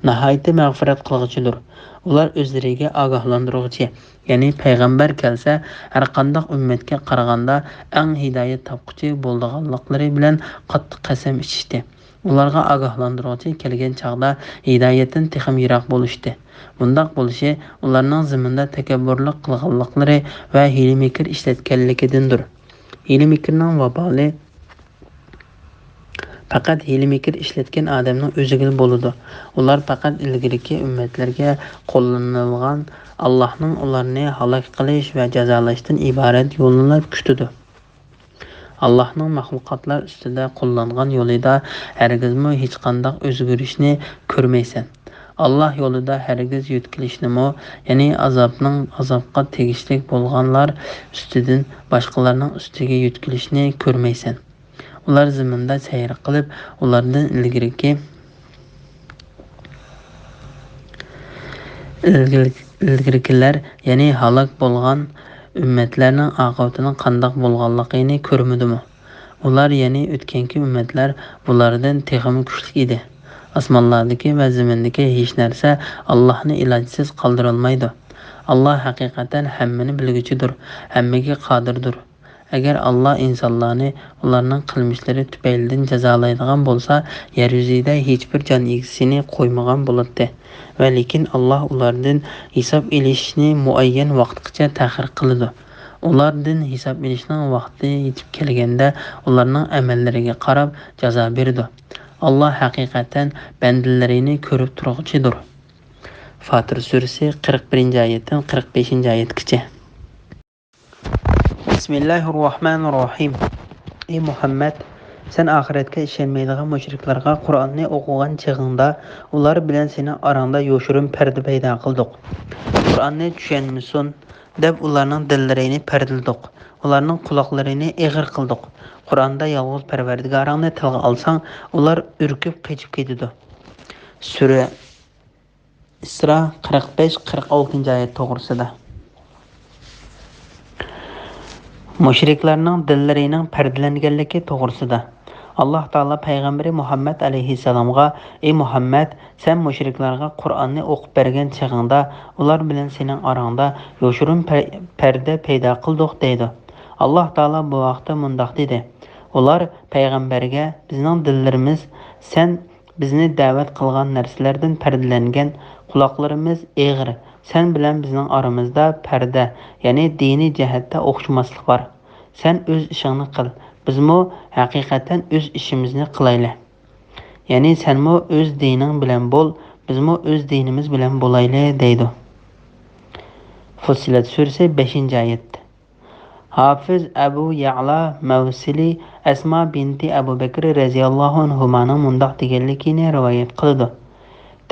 ناھايىتى مەغپىرەت قىلغۇچىدۇر. ئۇلار ئۆزلىرىگە ئاگاھلاندۇرغۇچى، يەنى پەيغەمبەر كەلسە، ھەرقانداق ئۈممەتكە قارىغاندا ئەڭ ھىدايەت تاپقۇچى بولىدىغانلىقلىرى بىلەن قاتتىق قەسەم ئىچىشتى. ئۇلارغا ئاگاھلاندۇرغۇچى كەلگەن چاغدا ھىدايەتتىن تېخىمۇ يىراق بولۇشتى. بۇنداق بولۇشى ئۇلارنىڭ زېمىندا تەكەببۇرلۇق قىلغانلىقلىرى ۋە ھىيلە-مىكىر ئىشلەتكەنلىكىدىندۇر. ھىيلە-مىكىرنىڭ ۋابالى پەقەت ھىيلە-مىكىر ئىشلەتكەن ئادەمنىڭ ئۆزىگىلا بولىدۇ. ئۇلار پەقەت ئىلگىرىكى ئۈممەتلەرگە قوللىنىلغان ئاللاھنىڭ ئۇلارنى ھالاك قىلىش ۋە جازالاشتىن ئىبارەت يولىنىلا كۈتىدۇ. ئاللاھنىڭ مەخلۇقاتلار ئۈستىدە قوللانغان يولىدا ھەرگىزمۇ ھېچقانداق ئۆزگىرىشنى كۆرمەيسەن. ئاللاھ يولىدا ھەرگىز يۆتكىلىشنىمۇ، يەنى ئازابنىڭ، ئازابقا تېگىشلىك بولغانلار ئۈستىدىن باشقىلارنىڭ ئۈستىگە يۆتكىلىشنى كۆرمەيسەن. ئۇلار زېمىندا سەير قىلىپ، ئۇلاردىن ئىلگىرىكى، ئىلگىرىكىلەر، يەنى ھالاك بولغان ئۈممەتلەرنىڭ ئاقىۋىتىنىڭ قانداق بولغانلىقىنى كۆرمىدىمۇ؟ ئۇلار، يەنى ئۆتكەنكى ئۈممەتلەر، بۇلاردىن تېخىمۇ كۈچلۈك ئىدى. ئاسمانلاردىكى ۋە زېمىندىكى ھېچ نەرسە ئاللاھنى ئىلاجسىز قالدۇرالمايدۇ. ئاللاھ ھەقىقەتەن ھەممىنى بىلگۈچىدۇر، ھەممىگە قادىردۇر. ئەگەر ئاللاھ ئىنسانلارنى ئۇلارنىڭ قىلمىشلىرى تۈپەيلىدىن جازالايدىغان بولسا، يەر يۈزىدە ھېچبىر جان ئىگىسىنى قويمىغان بولاتتى. ۋە لېكىن ئاللاھ ئۇلاردىن ھېساب ئېلىشنى مۇئەييەن ۋاقىتقىچە تەخىر قىلىدۇ. ئۇلاردىن ھېساب ئېلىشنىڭ ۋاقتى يېتىپ كەلگەندە، ئۇلارنىڭ ئەمەللىرىگە قاراپ جازا بېرىدۇ. ئاللاھ ھەقىقەتەن بەندىلىرىنى كۆرۈپ تۇرغۇچىدۇر. فاتىر سۈرىسى، قىرىق بىرىنچى ئايەتتىن قىرىق بەشىنچى ئايەتكىچە. بىسمىللاھىررەھمانىررەھىم. ئى مۇھەممەد، سەن ئاخىرەتكە ئىشەنمەيدىغان مۇشرىكلارغا قۇرئاننى ئوقۇغان چېغىڭدا، ئۇلار بىلەن سېنىڭ ئاراڭدا يوشۇرۇن پەردە پەيدا قىلدۇق. قۇرئاننى چۈشەنمىسۇن دەپ ئۇلارنىڭ دىللىرىنى پەردىلىدۇق. ئۇلارنىڭ قۇلاقلىرىنى ئېغىر قىلدۇق. قۇرئاندا يالغۇز پەرۋەردىگارىڭنى تىلغا ئالساڭ، ئۇلار ئۈركۈپ قېچىپ كېتىدۇ. سۈرە ئىسرا قىرىق بەش، قىرىق ئالتىنچى ئايەت توغرىسىدا. مۇشرىكلارنىڭ دىللىرىنىڭ پەردىلەنگەنلىكى توغرىسىدا. ئاللاھ تائالا پەيغەمبىرى مۇھەممەد ئەلەيھىسسالامغا، ئى مۇھەممەد، سەن مۇشرىكلارغا قۇرئاننى ئوقۇپ بەرگەن چېغىڭدا، ئۇلار بىلەن سېنىڭ ئاراڭدا يوشۇرۇن پەر-، پەردە پەيدا قىلدۇق، دەيدۇ. ئاللاھ تائالا بۇ ھەقتە مۇنداق دېدى: ئۇلار پەيغەمبەرگە، بىزنىڭ دىللىرىمىز سەن بىزنى دەۋەت قىلغان نەرسىلەردىن پەردىلەنگەن، قۇلاقلىرىمىز ئېغىر، سەن بىلەن بىزنىڭ ئارىمىزدا پەردە، يەنى دىنىي جەھەتتە ئوخشىماسلىق بار. سەن ئۆز ئىشىڭنى قىل، بىزمۇ ھەقىقەتەن ئۆز ئىشىمىزنى قىلايلى. يەنى سەنمۇ ئۆز دىنىڭ بىلەن بول، بىزمۇ ئۆز دىنىمىز بىلەن بولايلى، دەيدۇ. فۇسسىلەت سۈرىسى، بەشىنچى ئايەت. ھافىز ئەبۇ يەئلا مەۋسىلى ئەسما بىنتى ئەبۇ بەكرى رەزىياللاھۇ ئەنھۇمانىڭ مۇنداق دېگەنلىكىنى رىۋايەت قىلىدۇ: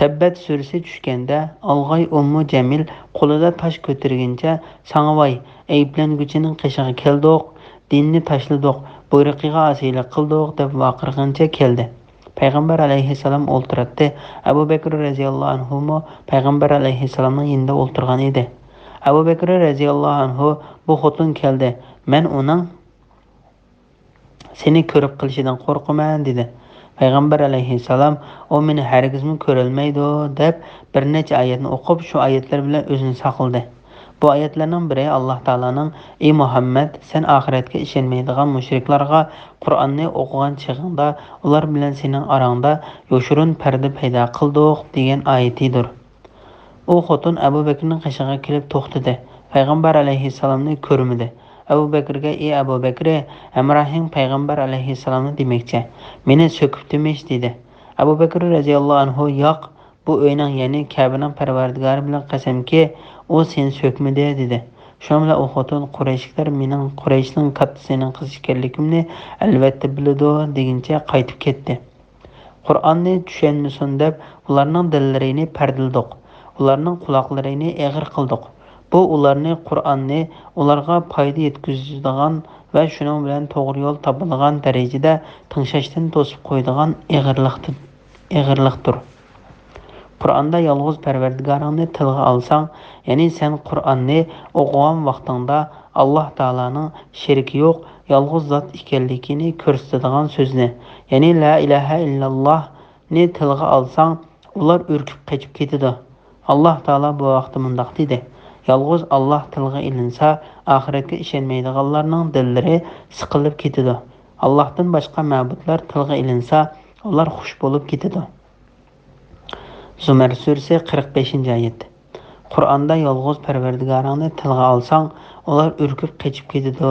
تەببەت سۈرىسى چۈشكەندە، ئالغاي ئۇممۇ جەمىل قولىدا تاش كۆتۈرگىنچە، ساڭا ۋاي، ئەيىبلەنگۈچىنىڭ قېشىغا كەلدۇق، دىننى تاشلىدۇق، بۇيرۇقىغا ئاسىيلىق قىلدۇق، دەپ ۋارقىرىغىنىچە كەلدى. پەيغەمبەر ئەلەيھىسسالام ئولتۇراتتى. ئەبۇ بەكرى رەزىياللاھۇ ئەنھۇمۇ پەيغەمبەر ئەلەيھىسسالامنىڭ يېنىدا ئولتۇرغان ئىدى. ئەبۇ بەكرى رەزىياللاھۇ ئەنھۇ، بۇ خوتۇن كەلدى، مەن ئۇنىڭ سېنى كۆرۈپ قېلىشىدىن قورقىمەن، دېدى. پەيغەمبەر ئەلەيھىسسالام، ئۇ مېنى ھەرگىزمۇ كۆرەلمەيدۇ، دەپ بىر نەچچە ئايەتنى ئوقۇپ، شۇ ئايەتلەر بىلەن ئۆزىنى ساقلىدى. بۇ ئايەتلەرنىڭ بىرى ئاللاھ تائالانىڭ، ئى مۇھەممەد، سەن ئاخىرەتكە ئىشەنمەيدىغان مۇشرىكلارغا قۇرئاننى ئوقۇغان چېغىڭدا، ئۇلار بىلەن سېنىڭ ئاراڭدا يوشۇرۇن پەردە پەيدا قىلدۇق، دېگەن ئايىتىدۇر. ئۇ خوتۇن ئەبۇ بەكرىنىڭ قېشىغا كېلىپ توختىدى. پەيغەمبەر ئەلەيھىسسالامنى كۆرمىدى. ئەبۇ بەكرىگە، ئى ئەبۇ بەكرى، ھەمراھىڭ پەيغەمبەر ئەلەيھىسسالامنى دېمەكچى. مېنى سۆكۈپتىمىش، دېدى. ئەبۇ بەكرى رەزىياللاھۇ ئەنھۇ، ياق، بۇ ئۆينىڭ، يەنى كەبىنىڭ پەرۋەردىگارى بىلەن قەسەمكى، ئۇ سېنى سۆكمىدى، دېدى. شۇنىڭ بىلەن ئۇ خوتۇن، قۇرەيشلىكلەر مېنىڭ قۇرەيشنىڭ كاتتىسىنىڭ قىزى ئىكەنلىكىمنى ئەلۋەتتە بىلىدۇ، دېگىنىچە قايتىپ كەتتى. قۇرئاننى چۈشەنمىسۇن دەپ، ئۇلارنىڭ دىللىرىنى پەردىلىدۇق. ئۇلارنىڭ قۇلاقلىرىنى ئېغىر قىلدۇق. بۇ ئۇلارنى، قۇرئاننى ئۇلارغا پايدا يەتكۈزىدىغان ۋە شۇنىڭ بىلەن توغرا يول تاپىدىغان دەرىجىدە تىڭشاشتىن توسۇپ قويىدىغان ئېغىرلىقتىن-، ئېغىرلىقتۇر. قۇرئاندا يالغۇز پەرۋەردىگارىڭنى تىلغا ئالساڭ، يەنى سەن قۇرئاننى ئوقۇغان ۋاقتىڭدا ئاللاھ تائالانىڭ شېرىكى يوق، يالغۇز زات ئىكەنلىكىنى كۆرسىتىدىغان سۆزنى، يەنى لا ئىلاھە ئىللاللاھنى تىلغا ئالساڭ، ئۇلار ئۈركۈپ قېچىپ كېتىدۇ. ئاللاھ تائالا بۇ ھەقتە مۇنداق دېدى: يالغۇز ئاللاھ تىلغا ئېلىنسا، ئاخىرەتكە ئىشەنمەيدىغانلارنىڭ دىللىرى سىقىلىپ كېتىدۇ. ئاللاھتىن باشقا مەبۇدلار تىلغا ئېلىنسا، ئۇلار خۇش بولۇپ كېتىدۇ. زۇمەر سۈرىسى، قىرىق بەشىنچى ئايەت. قۇرئاندا يالغۇز پەرۋەردىگارىڭنى تىلغا ئالساڭ، ئۇلار ئۈركۈپ قېچىپ كېتىدۇ.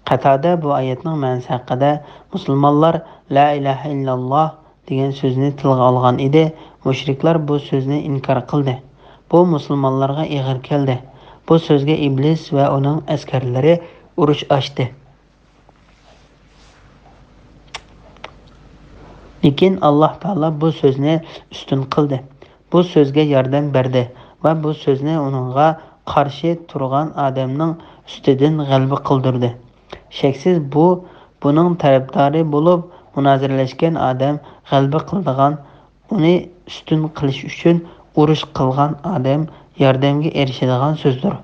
قەتادە بۇ ئايەتنىڭ مەنىسى ھەققىدە، مۇسۇلمانلار لا ئىلاھە ئىللاللا دېگەن سۆزنى تىلغا ئالغان ئىدى، مۇشرىكلار بۇ سۆزنى ئىنكار قىلدى. بۇ مۇسۇلمانلارغا ئېغىر كەلدى. بۇ سۆزگە ئىبلىس ۋە ئۇنىڭ ئەسكەرلىرى ئۇرۇش ئاچتى. لېكىن ئاللاھ تائالا بۇ سۆزنى ئۈستۈن قىلدى، بۇ سۆزگە ياردەم بەردى ۋە بۇ سۆزنى ئۇنىڭغا قارشى تۇرغان ئادەمنىڭ ئۈستىدىن غەلىبە قىلدۇردى. شەكسىز بۇ، بۇنىڭ تەرەپدارى بولۇپ مۇنازىرىلەشكەن ئادەم غەلىبە قىلىدىغان، ئۇنى ئۈستۈن قىلىش ئۈچۈن ئۇرۇش قىلغان ئادەم ياردەمگە ئېرىشىدىغان سۆزدۇر.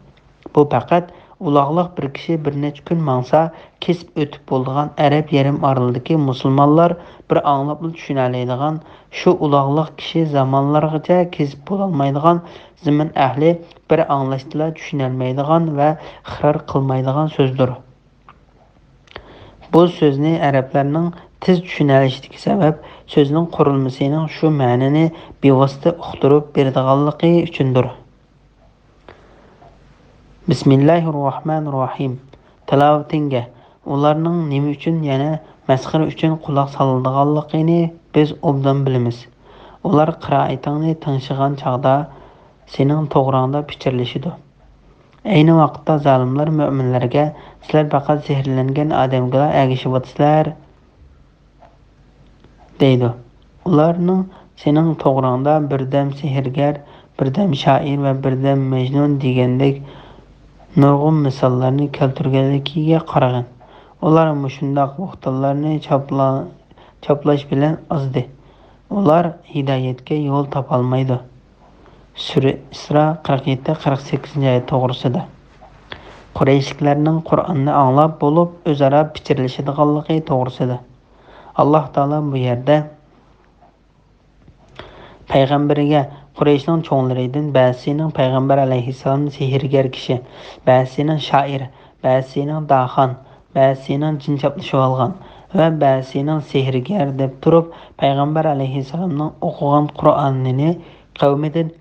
بۇ پەقەت ئۇلاغلىق بىر كىشى بىر نەچچە كۈن ماڭسا، كېسىپ ئۆتۈپ بولىدىغان ئەرەب يېرىم ئارىلىدىكى مۇسۇلمانلار بىر ئاڭلاپلا چۈشىنەلەيدىغان، شۇ ئۇلاغلىق كىشى زامانلارغىچە كېسىپ بولالمايدىغان، زېمىن ئەھلى بىر ئاڭلاشتىلا چۈشىنەلمەيدىغان ۋە ئىقرار قىلمايدىغان سۆزدۇر. بۇ سۆزنى ئەرەبلەرنىڭ تېز چۈشىنەلىشىدىكى سەۋەب سۆزنىڭ قۇرۇلمىسىنىڭ شۇ مەنىنى بىۋاسىتە ئۇقتۇرۇپ بېرىدىغانلىقى ئۈچۈندۇر. بىسمىللاھىررەھمانىررەھىم. تىلاۋىتىڭگە، ئۇلارنىڭ نېمە ئۈچۈن يەنە مەسخىرە ئۈچۈن قۇلاق سالىدىغانلىقىنى بىز ئوبدان بىلىمىز. ئۇلار قىرائىتىڭنى تىڭشىغان چاغدا سېنىڭ توغراڭدا پىچىرلىشىدۇ. ئەينى ۋاقىتتا زالىملار مۆمىنلەرگە، سىلەر پەقەت سېھىرلەنگەن ئادەمگىلا ئەگىشىۋاتىسىلەر، دەيدۇ. ئۇلارنىڭ سېنىڭ توغراڭدا بىردەم سېھىرگەر، بىردەم شائىر ۋە بىردەم مەجنۇن دېگەندەك نۇرغۇن مىساللارنى كەلتۈرگەنلىكىگە قارىغىن. ئۇلار مۇشۇنداق بوھتانلارنى چاپلا-، چاپلاش بىلەن ئازدى. ئۇلار ھىدايەتكە يول تاپالمايدۇ. سۈرە ئىسرا قىرىق يەتتە، قىرىق سەككىزىنچى ئايەت توغرىسىدا. قۇرەيشلىكلەرنىڭ قۇرئاننى ئاڭلاپ بولۇپ ئۆزئارا پىچىرلىشىدىغانلىقى توغرىسىدا. ئاللاھ تائالا بۇ يەردە پەيغەمبىرىگە قۇرەيشنىڭ چوڭلىرىدىن بەزىسىنىڭ پەيغەمبەر ئەلەيھىسسالامنى سېھىرگەر كىشى، بەزىسىنىڭ شائىر، بەزىسىنىڭ داھان، بەزىسىنىڭ جىن چاپلىشىۋالغان ۋە بەزىسىنىڭ سېھىرگەر دەپ تۇرۇپ، پەيغەمبەر ئەلەيھىسسالامنىڭ ئوقۇغان قۇرئانىنى قەۋمىدىن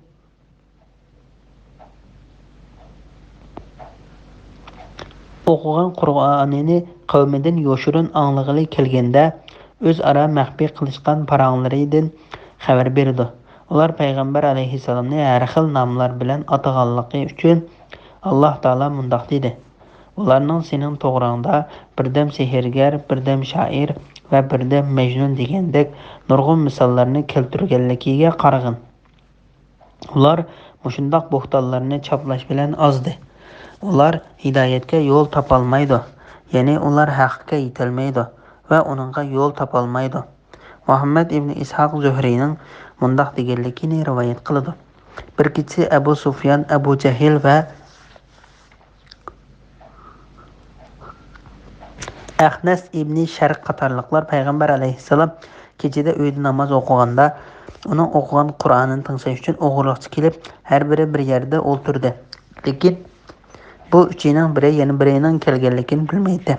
ئوقۇغان قۇرئانىنى قەۋمىدىن يوشۇرۇن ئاڭلىغىلى كەلگەندە، ئۆزئارا مەخپىي قىلىشقان پاراڭلىرىدىن خەۋەر بېرىدۇ. ئۇلار پەيغەمبەر ئەلەيھىسسالامنى ھەر خىل ناملار بىلەن ئاتىغانلىقى ئۈچۈن، ئاللاھ تائالا مۇنداق دېدى: ئۇلارنىڭ سېنىڭ توغراڭدا بىردەم سېھىرگەر، بىردەم شائىر ۋە بىردەم مەجنۇن دېگەندەك نۇرغۇن مىساللارنى كەلتۈرگەنلىكىگە قارىغىن. ئۇلار مۇشۇنداق بوھتانلارنى چاپلاش بىلەن ئازدى. ئۇلار ھىدايەتكە يول تاپالمايدۇ، يەنى ئۇلار ھەققە يېتەلمەيدۇ ۋە ئۇنىڭغا يول تاپالمايدۇ. مۇھەممەد ئىبنى ئىسھاق زۆھرىينىڭ مۇنداق دېگەنلىكىنى رىۋايەت قىلىدۇ: بىر كېچىسى ئەبۇ سۇفيان، ئەبۇ جەھىل ۋە ئەخنەس ئىبنى شەرىق قاتارلىقلار پەيغەمبەر ئەلەيھىسسالام كېچىدە ئۆيدە ناماز ئوقۇغاندا، ئۇنىڭ ئوقۇغان قۇرئانىنى تىڭشاش ئۈچۈن ئوغرىلىقچە كېلىپ، ھەر بىرى بىر يەردە ئولتۇردى. لېكىن بۇ ئۈچىنىڭ بىرى يەنە بىرىنىڭ كەلگەنلىكىنى بىلمەيتتى.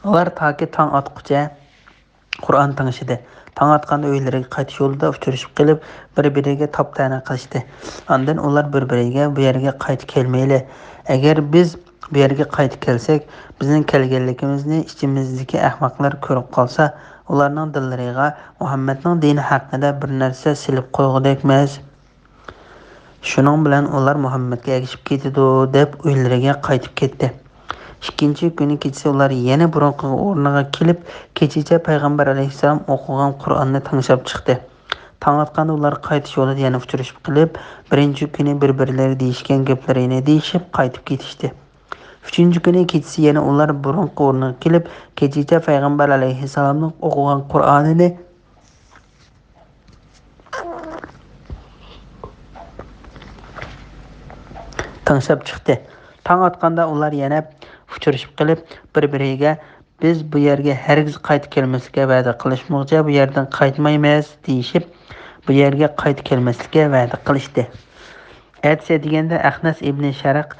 ئۇلار تاكى تاڭ ئاتقۇچە قۇرئان تىڭشىدى. تاڭ ئاتقاندا ئۆيلىرىگە قايتىش يولىدا ئۇچرىشىپ قېلىپ، بىر-بىرىگە تاپا-تەنە قىلىشتى. ئاندىن ئۇلار بىر-بىرىگە، بۇ يەرگە قايتا كەلمەيلى. ئەگەر بىز بۇ يەرگە قايتا كەلسەك، بىزنىڭ كەلگەنلىكىمىزنى ئىچىمىزدىكى ئەخمەقلەر كۆرۈپ قالسا، ئۇلارنىڭ دىللىرىغا مۇھەممەدنىڭ دىنى ھەققىدە بىر نەرسە سېلىپ قويغۇدەكمىز. شۇنىڭ بىلەن ئۇلار مۇھەممەدكە ئەگىشىپ كېتىدۇ، دەپ ئۆيلىرىگە قايتىپ كەتتى. ئىككىنچى كۈنى كېچىسى ئۇلار يەنە بۇرۇنقى ئورنىغا كېلىپ، كېچىچە پەيغەمبەر ئەلەيھىسسالام ئوقۇغان قۇرئاننى تىڭشاپ چىقتى. تاڭ ئاتقاندا ئۇلار قايتىش يولىدا يەنە ئۇچرىشىپ قېلىپ، بىرىنچى كۈنى بىر-بىرلىرى دېيىشكەن گەپلىرىنى دېيىشىپ قايتىپ كېتىشتى. ئۈچىنچى كۈنى كېچىسى يەنە ئۇلار بۇرۇنقى ئورنىغا كېلىپ، كېچىچە پەيغەمبەر ئەلەيھىسسالامنىڭ ئوقۇغان قۇرئانىنى تىڭشاپ چىقتى. تاڭ ئاتقاندا ئۇلار يەنە ئۇچرىشىپ قېلىپ، بىر-بىرىگە، «بىز بۇ يەرگە ھەرگىز قايتا كەلمەسلىككە ۋەدە قىلىشمىغۇچە بۇ يەردىن قايتمايمىز» دېيىشىپ، بۇ يەرگە قايتا كەلمەسلىككە ۋەدە قىلىشتى. ئەتىسى دېگەندە ئەخنەس ئىبنى شەرىق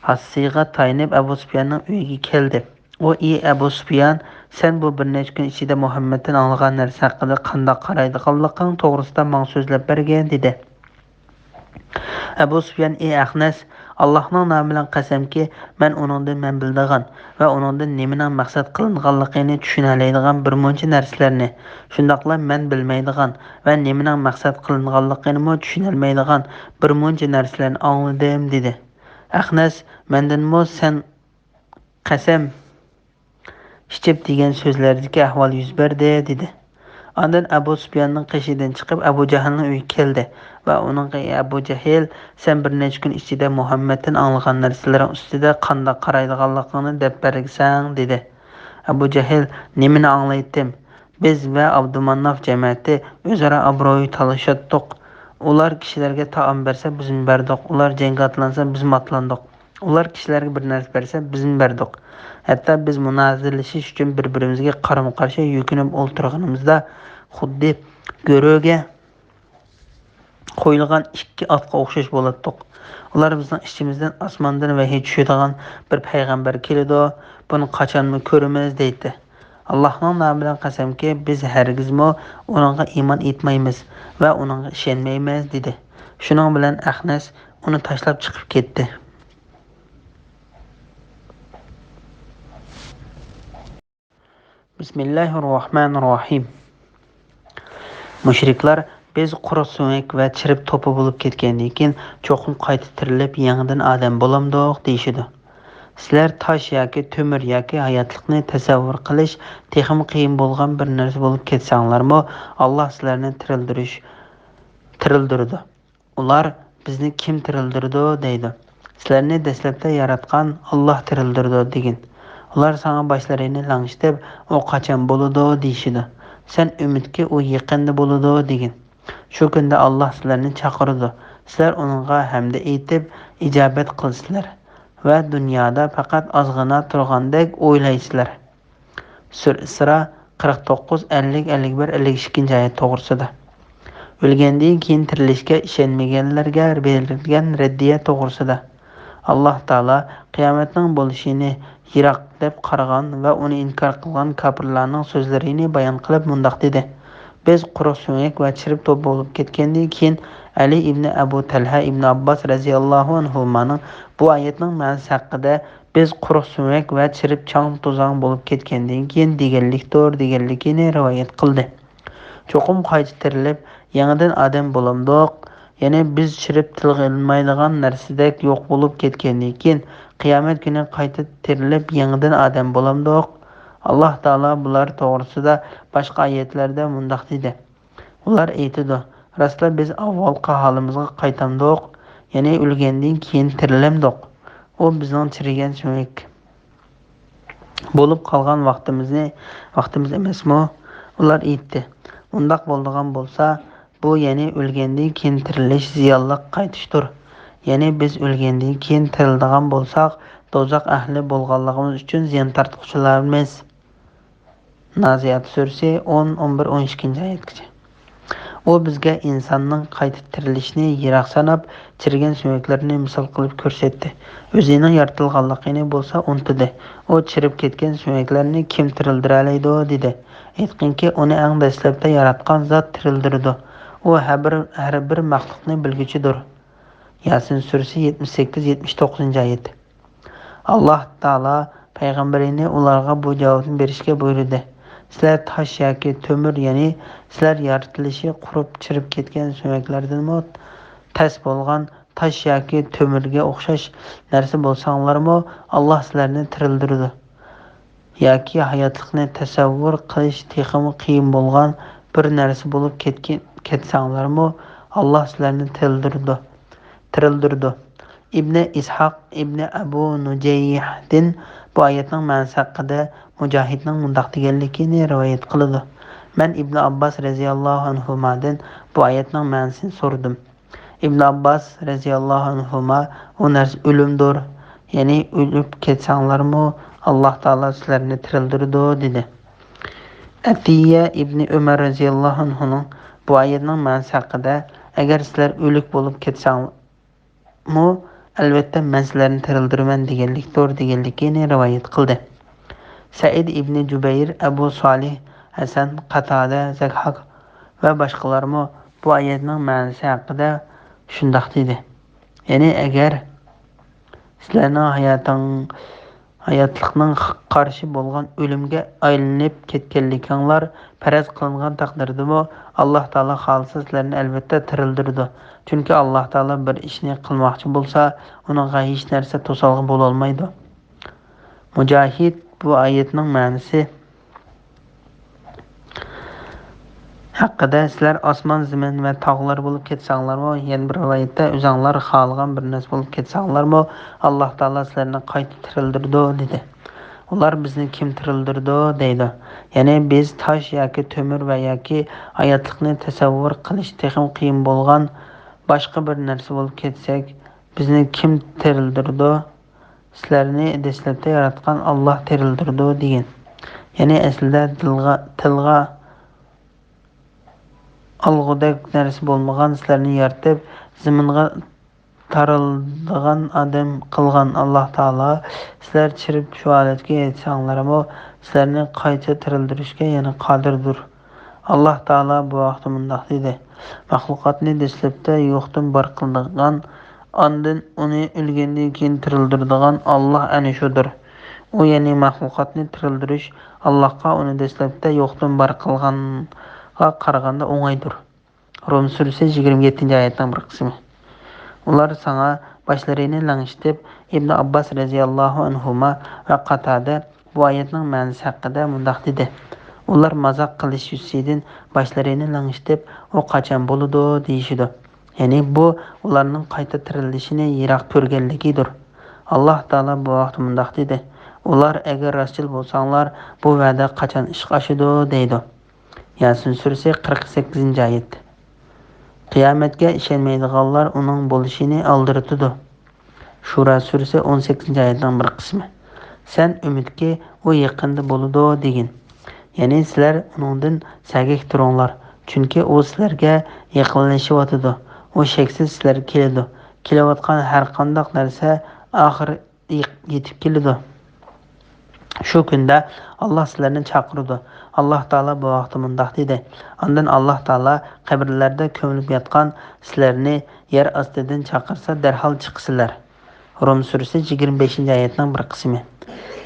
ھاسىسىغا تايىنىپ ئەبۇ سۇپياننىڭ ئۆيىگە كەلدى. ئۇ، ئى ئەبۇ سۇپيان، سەن بۇ بىر نەچچە كۈن ئىچىدە مۇھەممەدتىن ئاڭلىغان نەرسە ھەققىدە قانداق قارايدىغانلىقىڭ توغرىسىدا ماڭا سۆزلەپ بەرگىن» دېدى. ئەبۇ سۇپيان: «ئى ئەخنەس، ئاللاھنىڭ نامى بىلەن قەسەمكى، مەن ئۇنىڭدىن مەن بىلىدىغان ۋە ئۇنىڭدىن نېمىنىڭ مەقسەت قىلىنغانلىقىنى چۈشىنەلەيدىغان بىر مۇنچە نەرسىلەرنى، شۇنداقلا مەن بىلمەيدىغان ۋە نېمىنىڭ مەقسەت قىلىنغانلىقىنىمۇ چۈشىنەلمەيدىغان بىر مۇنچە نەرسىلەرنى ئاڭلىدىم» دېدى. ئەخنەس: «مەندىنمۇ سەن قەسەم ئىچىپ دېگەن سۆزلەردىكى ئەھۋال يۈز بەردى» دېدى. ئاندىن ئەبۇ سۇپياننىڭ قېشىدىن چىقىپ، ئەبۇ جەھىلنىڭ ئۆيىگە كەلدى ۋە ئۇنىڭغا: «ئەبۇ جەھىل، سەن بىر نەچچە كۈن ئىچىدە مۇھەممەدتىن ئاڭلىغان نەرسىلىرىڭ ئۈستىدە قانداق قارايدىغانلىقىڭنى دەپ بەرگىسەن» دېدى. ئەبۇ جەھىل: «نېمىنى ئاڭلايتتىم؟ بىز ۋە ئابدۇماناف جەمەتى ئۆزئارا ئابرۇي تالىشاتتۇق. ئۇلار كىشىلەرگە تائام بەرسە، بىزمۇ بەردۇق. ئۇلار جەڭگە ئاتلانسا، بىزمۇ ئاتلاندۇق. ئۇلار كىشىلەرگە بىر نەرسە بەرسە، بىزمۇ بەردۇق. ھەتتا بىز مۇنازىرىلىشىش ئۈچۈن بىر-بىرىمىزگە قارىمۇ-قارشى يۈكۈنۈپ ئولتۇرغىنىمىزدا، خۇددى گۆرۈگە قويۇلغان ئىككى ئاتقا ئوخشاش بولاتتۇق. ئۇلار بىزنىڭ ئىچىمىزدىن، ئاسماندىن ۋەھىي چۈشىدىغان بىر پەيغەمبەر كېلىدۇ، بۇنى قاچانمۇ كۆرىمىز» دەيتتى. «ئاللاھنىڭ نامى بىلەن قەسەمكى، بىز ھەرگىزمۇ ئۇنىڭغا ئىمان ئېيتمايمىز ۋە ئۇنىڭغا ئىشەنمەيمىز» دېدى. شۇنىڭ بىلەن ئەخنەس ئۇنى تاشلاپ چىقىپ كەتتى. بىسمىللاھىررەھمانىررەھىم. مۇشرىكلار: «بىز قۇرۇق سۆڭەك ۋە چىرىپ توپا بولۇپ كەتكەندىن كېيىن، چوقۇم قايتا تىرىلىپ، يېڭىدىن ئادەم بولامدۇق؟» دېيىشىدۇ. سىلەر تاش ياكى تۆمۈر ياكى ھاياتلىقنى تەسەۋۋۇر قىلىش تېخىمۇ قىيىن بولغان بىر نەرسە بولۇپ كەتسەڭلارمۇ، ئاللاھ سىلەرنى تىرىلدۈرۈش، تىرىلدۈرىدۇ. ئۇلار: «بىزنى كىم تىرىلدۈرىدۇ؟» دەيدۇ. «سىلەرنى دەسلەپتە ياراتقان ئاللاھ تىرىلدۈرىدۇ» دېگىن. ئۇلار ساڭا باشلىرىنى لىڭشىتىپ، «ئۇ قاچان بولىدۇ؟» دېيىشىدۇ. سەن ئۈمىدكى، «ئۇ يېقىندا بولىدۇ» دېگىن. شۇ كۈندە ئاللاھ سىلەرنى چاقىرىدۇ. سىلەر ئۇنىڭغا ھەمدە ئېيتىپ، ئىجابەت قىلىسىلەر ۋە دۇنيادا پەقەت ئازغىنا تۇرغاندەك ئويلايسىلەر. سۈرە ئىسرا، قىرىق توققۇز، ئەللىك، ئەللىك بىر، ئەللىك ئىككىنچى ئايەت توغرىسىدا. ئۆلگەندىن كېيىن تىرىلىشكە ئىشەنمىگەنلەرگە بېرىلگەن رەددىيە توغرىسىدا. ئاللاھ تائالا قىيامەتنىڭ بولۇشىنى يىراق دەپ قارىغان ۋە ئۇنى ئىنكار قىلغان كاپىرلارنىڭ سۆزلىرىنى بايان قىلىپ مۇنداق دېدى: «بىز قۇرۇق سۆڭەك ۋە چىرىپ توپا بولۇپ كەتكەندىن كېيىن، ئەلى ئىبنى ئەبۇ تەلھە ئىبنى ئابباس رەزىياللاھۇ ئەنھۇمانىڭ بۇ ئايەتنىڭ مەنىسى ھەققىدە، بىز قۇرۇق سۆڭەك ۋە چىرىپ چاڭ-توزان بولۇپ كەتكەندىن كېيىن دېگەنلىكتۇر» دېگەنلىكىنى رىۋايەت قىلدى. چوقۇم قايتا تىرىلىپ، يېڭىدىن ئادەم بولامدۇق؟ يەنى بىز چىرىپ تىلغا ئېلىنمايدىغان نەرسىدەك يوق بولۇپ كەتكەندىن كېيىن، قىيامەت كۈنى قايتا تىرىلىپ، يېڭىدىن ئادەم بولامدۇق؟ ئاللاھ تائالا بۇلار توغرىسىدا باشقا ئايەتلەردە مۇنداق دېدى. ئۇلار ئېيتىدۇ: «راستلا بىز ئاۋۋالقى ھالىمىزغا قايتامدۇق؟ يەنى ئۆلگەندىن كېيىن تىرىلەمدۇق؟ ئۇ بىزنىڭ چىرىگەن سۆڭەك بولۇپ قالغان ۋاقتىمىزنى، ۋاقتىمىز ئەمەسمۇ؟» ئۇلار ئېيتتى: «ئۇنداق بولىدىغان بولسا، بۇ، يەنى ئۆلگەندىن كېيىن تىرىلىش زىيانلىق قايتىشتۇر. يەنى بىز ئۆلگەندىن كېيىن تىرىلىدىغان بولساق، دوزاخ ئەھلى بولغانلىقىمىز ئۈچۈن زىيان تارتقۇچىلارمىز.» نازىئات سۈرىسى ئون، ئون بىر، ئون ئىككىنچى ئايەتكىچە. ئۇ بىزگە ئىنساننىڭ قايتا تىرىلىشىنى يىراق ساناپ، چىرىگەن سۆڭەكلەرنى مىسال قىلىپ كۆرسەتتى. ئۆزىنىڭ يارىتىلغانلىقىنى بولسا ئۇنتۇدى. ئۇ چىرىپ كەتكەن سۆڭەكلەرنى كىم تىرىلدۈرەلەيدۇ؟ دېدى. ئېيتقىنكى، ئۇنى ئەڭ دەسلەپتە ياراتقان زات تىرىلدۈرىدۇ. ئۇ ھەر بىر، ھەر بىر مەخلۇقنى بىلگۈچىدۇر. ياسىن سۈرىسى يەتمىش سەككىز، يەتمىش توققۇزىنچى ئايەت. ئاللاھ تائالا پەيغەمبىرىنى ئۇلارغا بۇ جاۋابنى بېرىشكە بۇيرۇدى: «سىلەر تاش ياكى تۆمۈر، يەنى سىلەر يارىتىلىشى قۇرۇپ چىرىپ كەتكەن سۆڭەكلەردىنمۇ تەس بولغان تاش ياكى تۆمۈرگە ئوخشاش نەرسە بولساڭلارمۇ، ئاللاھ سىلەرنى تىرىلدۈرىدۇ. ياكى ھاياتلىقنى تەسەۋۋۇر قىلىش تېخىمۇ قىيىن بولغان بىر نەرسە بولۇپ كەتكەن، كەتسەڭلارمۇ، ئاللاھ سىلەرنى تىرىلدۈرىدۇ، تىرىلدۈرىدۇ.» ئىبنى ئىسھاق ئىبنى ئەبۇ نۇجەيھدىن بۇ ئايەتنىڭ مەنىسى ھەققىدە مۇجاھىدنىڭ مۇنداق دېگەنلىكىنى رىۋايەت قىلىدۇ: «مەن ئىبنى ئابباس رەزىياللاھۇ ئەنھۇمادىن بۇ ئايەتنىڭ مەنىسىنى سورىدىم.» ئىبنى ئابباس رەزىياللاھۇ ئەنھۇما: «ئۇ نەرسە ئۆلۈمدۇر، يەنى ئۆلۈپ كەتسەڭلارمۇ، ئاللاھ تائالا سىلەرنى تىرىلدۈرىدۇ» دېدى. ئەتىيە ئىبنى ئۆمەر رەزىياللاھۇ ئەنھۇنىڭ بۇ ئايەتنىڭ مەنىسى ھەققىدە، «ئەگەر سىلەر ئۆلۈك بولۇپ كەتسەڭمۇ، ئەلۋەتتە، مەن سىلەرنى تىرىلدۈرىمەن» دېگەنلىكتۇر، دېگەنلىكىنى رىۋايەت قىلدى. سەئىد ئىبنى جۇبەير، ئەبۇ سالىھ، ھەسەن، قاتادە، زەھھاك ۋە باشقىلارمۇ بۇ ئايەتنىڭ مەنىسى ھەققىدە شۇنداق دېدى. يەنى ئەگەر سىلەرنىڭ ھاياتىڭ، ھاياتلىقنىڭ قارشى بولغان ئۆلۈمگە ئايلىنىپ كەتكەنلىكىڭلار پەرەز قىلىنغان تەقدىردىمۇ، ئاللاھ تائالا خالىسا سىلەرنى ئەلۋەتتە تىرىلدۈرىدۇ. چۈنكى ئاللاھ تائالا بىر ئىشنى قىلماقچى بولسا، ئۇنىڭغا ھېچ نەرسە توسالغۇ بولالمايدۇ. مۇجاھىد بۇ ئايەتنىڭ مەنىسى ھەققىدە، سىلەر ئاسمان، زېمىن ۋە تاغلار بولۇپ كەتسەڭلارمۇ، يەنە بىر رىۋايەتتە، ئۆزەڭلار خالىغان بىر نەرسە بولۇپ كەتسەڭلارمۇ، ئاللاھ تائالا سىلەرنى قايتا تىرىلدۈرىدۇ، دېدى. ئۇلار، بىزنى كىم تىرىلدۈرىدۇ؟ دەيدۇ. يەنى بىز تاش ياكى تۆمۈر ۋە ياكى ھاياتلىقنى تەسەۋۋۇر قىلىش تېخىمۇ قىيىن بولغان باشقا بىر نەرسە بولۇپ كەتسەك، بىزنى كىم تىرىلدۈرىدۇ؟ سىلەرنى دەسلەپتە ياراتقان ئاللاھ تىرىلدۈرىدۇ، دېگىن. يەنى ئەسلىدە تىلغا، تىلغا ئالغۇدەك نەرسە بولمىغان سىلەرنى يارىتىپ، زېمىنغا تارىلىدىغان ئادەم قىلغان ئاللاھ تائالا، سىلەر چىرىپ شۇ ھالەتكە يەتسەڭلارمۇ، سىلەرنى قايتا تىرىلدۈرۈشكە يەنە قادىردۇر. ئاللاھ تائالا بۇ ھەقتە مۇنداق دېدى: مەخلۇقاتنى دەسلەپتە يوقتىن بار قىلىدىغان، ئاندىن ئۇنى ئۆلگەندىن كېيىن تىرىلدۈرىدىغان ئاللاھ ئەنە شۇدۇر. ئۇ، يەنى مەخلۇقاتنى تىرىلدۈرۈش، ئاللاھقا ئۇنى دەسلەپتە يوقتىن بار قىلغانغا قارىغاندا ئوڭايدۇر. روم سۈرىسى يىگىرمە يەتتىنچى ئايەتنىڭ بىر قىسمى. ئۇلار ساڭا باشلىرىنى لىڭشىتىپ، ئىبن ئابباس رەزىياللاھۇ ئەنھۇما ۋە قاتادە بۇ ئايەتنىڭ مەنىسى ھەققىدە مۇنداق دېدى: ئۇلار مازاق قىلىش يۈزىسىدىن باشلىرىنى لىڭشىتىپ، ئۇ قاچان بولىدۇ؟ دېيىشىدۇ. يەنى بۇ ئۇلارنىڭ قايتا تىرىلىشىنى يىراق كۆرگەنلىكىدۇر. ئاللاھ تائالا بۇ ھەقتە مۇنداق دېدى: ئۇلار، ئەگەر راستچىل بولساڭلار، بۇ ۋەدە قاچان ئىشقا ئاشىدۇ؟ دەيدۇ. ياسىن سۈرىسى، قىرىق سەككىزىنچى ئايەت. قىيامەتكە ئىشەنمەيدىغانلار ئۇنىڭ بولۇشىنى ئالدىرىتىدۇ. شۇرا سۈرىسى، ئون سەككىزىنچى ئايەتنىڭ بىر قىسمى. سەن ئۈمىدكى، ئۇ يېقىندا بولىدۇ، دېگىن. يەنى سىلەر ئۇنىڭدىن سەگەك تۇرۇڭلار، چۈنكى ئۇ سىلەرگە يېقىنلىشىۋاتىدۇ. ئۇ شەكسىز سىلەرگە كېلىدۇ. كېلىۋاتقان ھەرقانداق نەرسە ئاخىر يېتىپ كېلىدۇ. شۇ كۈندە ئاللاھ سىلەرنى چاقىرىدۇ. ئاللاھ تائالا بۇ ھەقتە مۇنداق دېدى: ئاندىن ئاللاھ تائالا قەبرىلەردە كۆمۈلۈپ ياتقان سىلەرنى يەر ئاستىدىن چاقىرسا، دەرھال چىقىسىلەر. روم سۈرىسى، يىگىرمە بەشىنچى ئايەتنىڭ بىر قىسمى.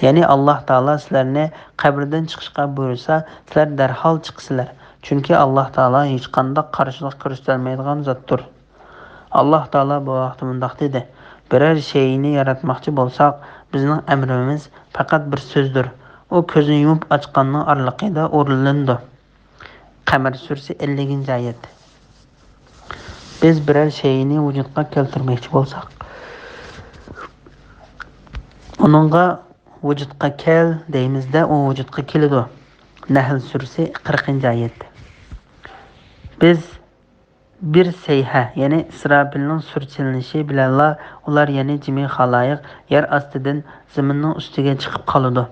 يەنى ئاللاھ تائالا سىلەرنى قەبرىدىن چىقىشقا بۇيرۇسا، سىلەر دەرھال چىقىسىلەر. چۈنكى ئاللاھ تائالا ھېچقانداق قارشىلىق كۆرسىتەلمەيدىغان زاتتۇر. ئاللاھ تائالا بۇ ھەقتە مۇنداق دېدى: بىرەر شەيئىنى ياراتماقچى بولساق، بىزنىڭ ئەمرىمىز پەقەت بىر سۆزدۇر. ئۇ كۆزنى يۇمۇپ ئاچقاننىڭ ئارىلىقىدا ئورۇنلىنىدۇ. قەمەر سۈرىسى، ئەللىكىنچى ئايەت. بىز بىرەر شەيئىنى ۋۇجۇدقا كەلتۈرمەكچى بولساق، ئۇنىڭغا ۋۇجۇدقا كەل دەيمىز-دە، ئۇ ۋۇجۇدقا كېلىدۇ. نەھل سۈرىسى، قىرىقىنچى ئايەت. بىز بىر سەيھە، يەنى ئىسراپىلنىڭ سۇر چېلىنىشى بىلەنلا ئۇلار، يەنى جىمى خالايىق يەر ئاستىدىن زېمىننىڭ ئۈستىگە چىقىپ قالىدۇ.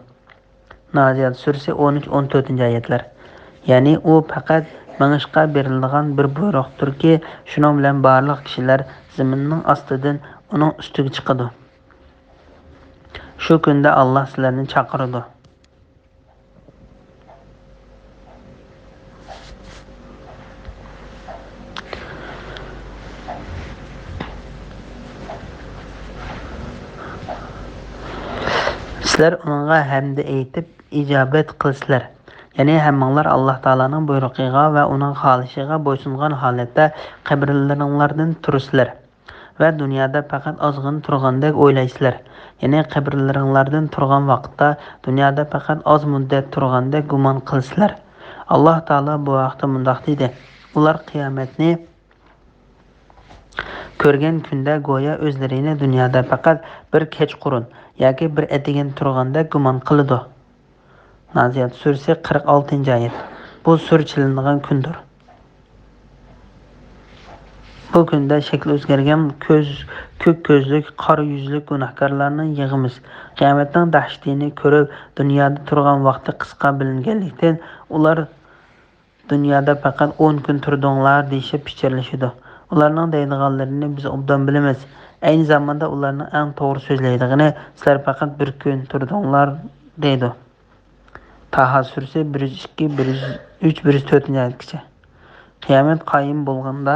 نازىئات سۈرىسى، ئون ئۈچ، ئون تۆتىنچى ئايەتلەر. يەنى ئۇ پەقەت مېڭىشقا بېرىلىدىغان بىر بۇيرۇقتۇركى، شۇنىڭ بىلەن بارلىق كىشىلەر زېمىننىڭ ئاستىدىن ئۇنىڭ ئۈستىگە چىقىدۇ. شۇ كۈندە ئاللاھ سىلەرنى چاقىرىدۇ. سىلەر ئۇنىڭغا ھەمدە ئېيتىپ، ئىجابەت قىلىسىلەر. يەنى ھەممىڭلار ئاللاھ تائالانىڭ بۇيرۇقىغا ۋە ئۇنىڭ خالىشىغا بويسۇنغان ھالەتتە قەبرىلىرىڭلاردىن تۇرىسىلەر. ۋە دۇنيادا پەقەت ئازغىنە تۇرغاندەك ئويلايسىلەر. يەنى قەبرىلىرىڭلاردىن تۇرغان ۋاقىتتا دۇنيادا پەقەت ئاز مۇددەت تۇرغاندەك گۇمان قىلىسىلەر. ئاللاھ تائالا بۇ ھەقتە مۇنداق دېدى: ئۇلار قىيامەتنى كۆرگەن كۈندە گويا ئۆزلىرىنى دۇنيادا پەقەت بىر كەچقۇرۇن ياكى بىر ئەتىگەن تۇرغاندەك گۇمان قىلىدۇ. نازىئات سۈرىسى، قىرىق ئالتىنچى ئايەت. بۇ سۈر چېلىنىدىغان كۈندۇر. بۇ كۈندە شەكلى ئۆزگەرگەن كۆز، كۆك كۆزلۈك، قارا يۈزلۈك گۇناھكارلارنى يىغىمىز. قىيامەتنىڭ دەھشىتىنى كۆرۈپ، دۇنيادا تۇرغان ۋاقتى قىسقا بىلىنگەنلىكتىن، ئۇلار دۇنيادا پەقەت ئون كۈن تۇردۇڭلار دېيىشىپ پىچىرلىشىدۇ. ئۇلارنىڭ دەيدىغانلىرىنى بىز ئوبدان بىلىمىز. ئەينى زاماندا ئۇلارنىڭ ئەڭ توغرا سۆزلەيدىغىنى، سىلەر پەقەت بىر كۈن تۇردۇڭلار دەيدۇ. تاھا سۈرىسى بىر يۈز ئىككى، بىر يۈز ئۈچ، بىر يۈز تۆتىنچى ئايەتكىچە. قىيامەت قايىم بولغاندا،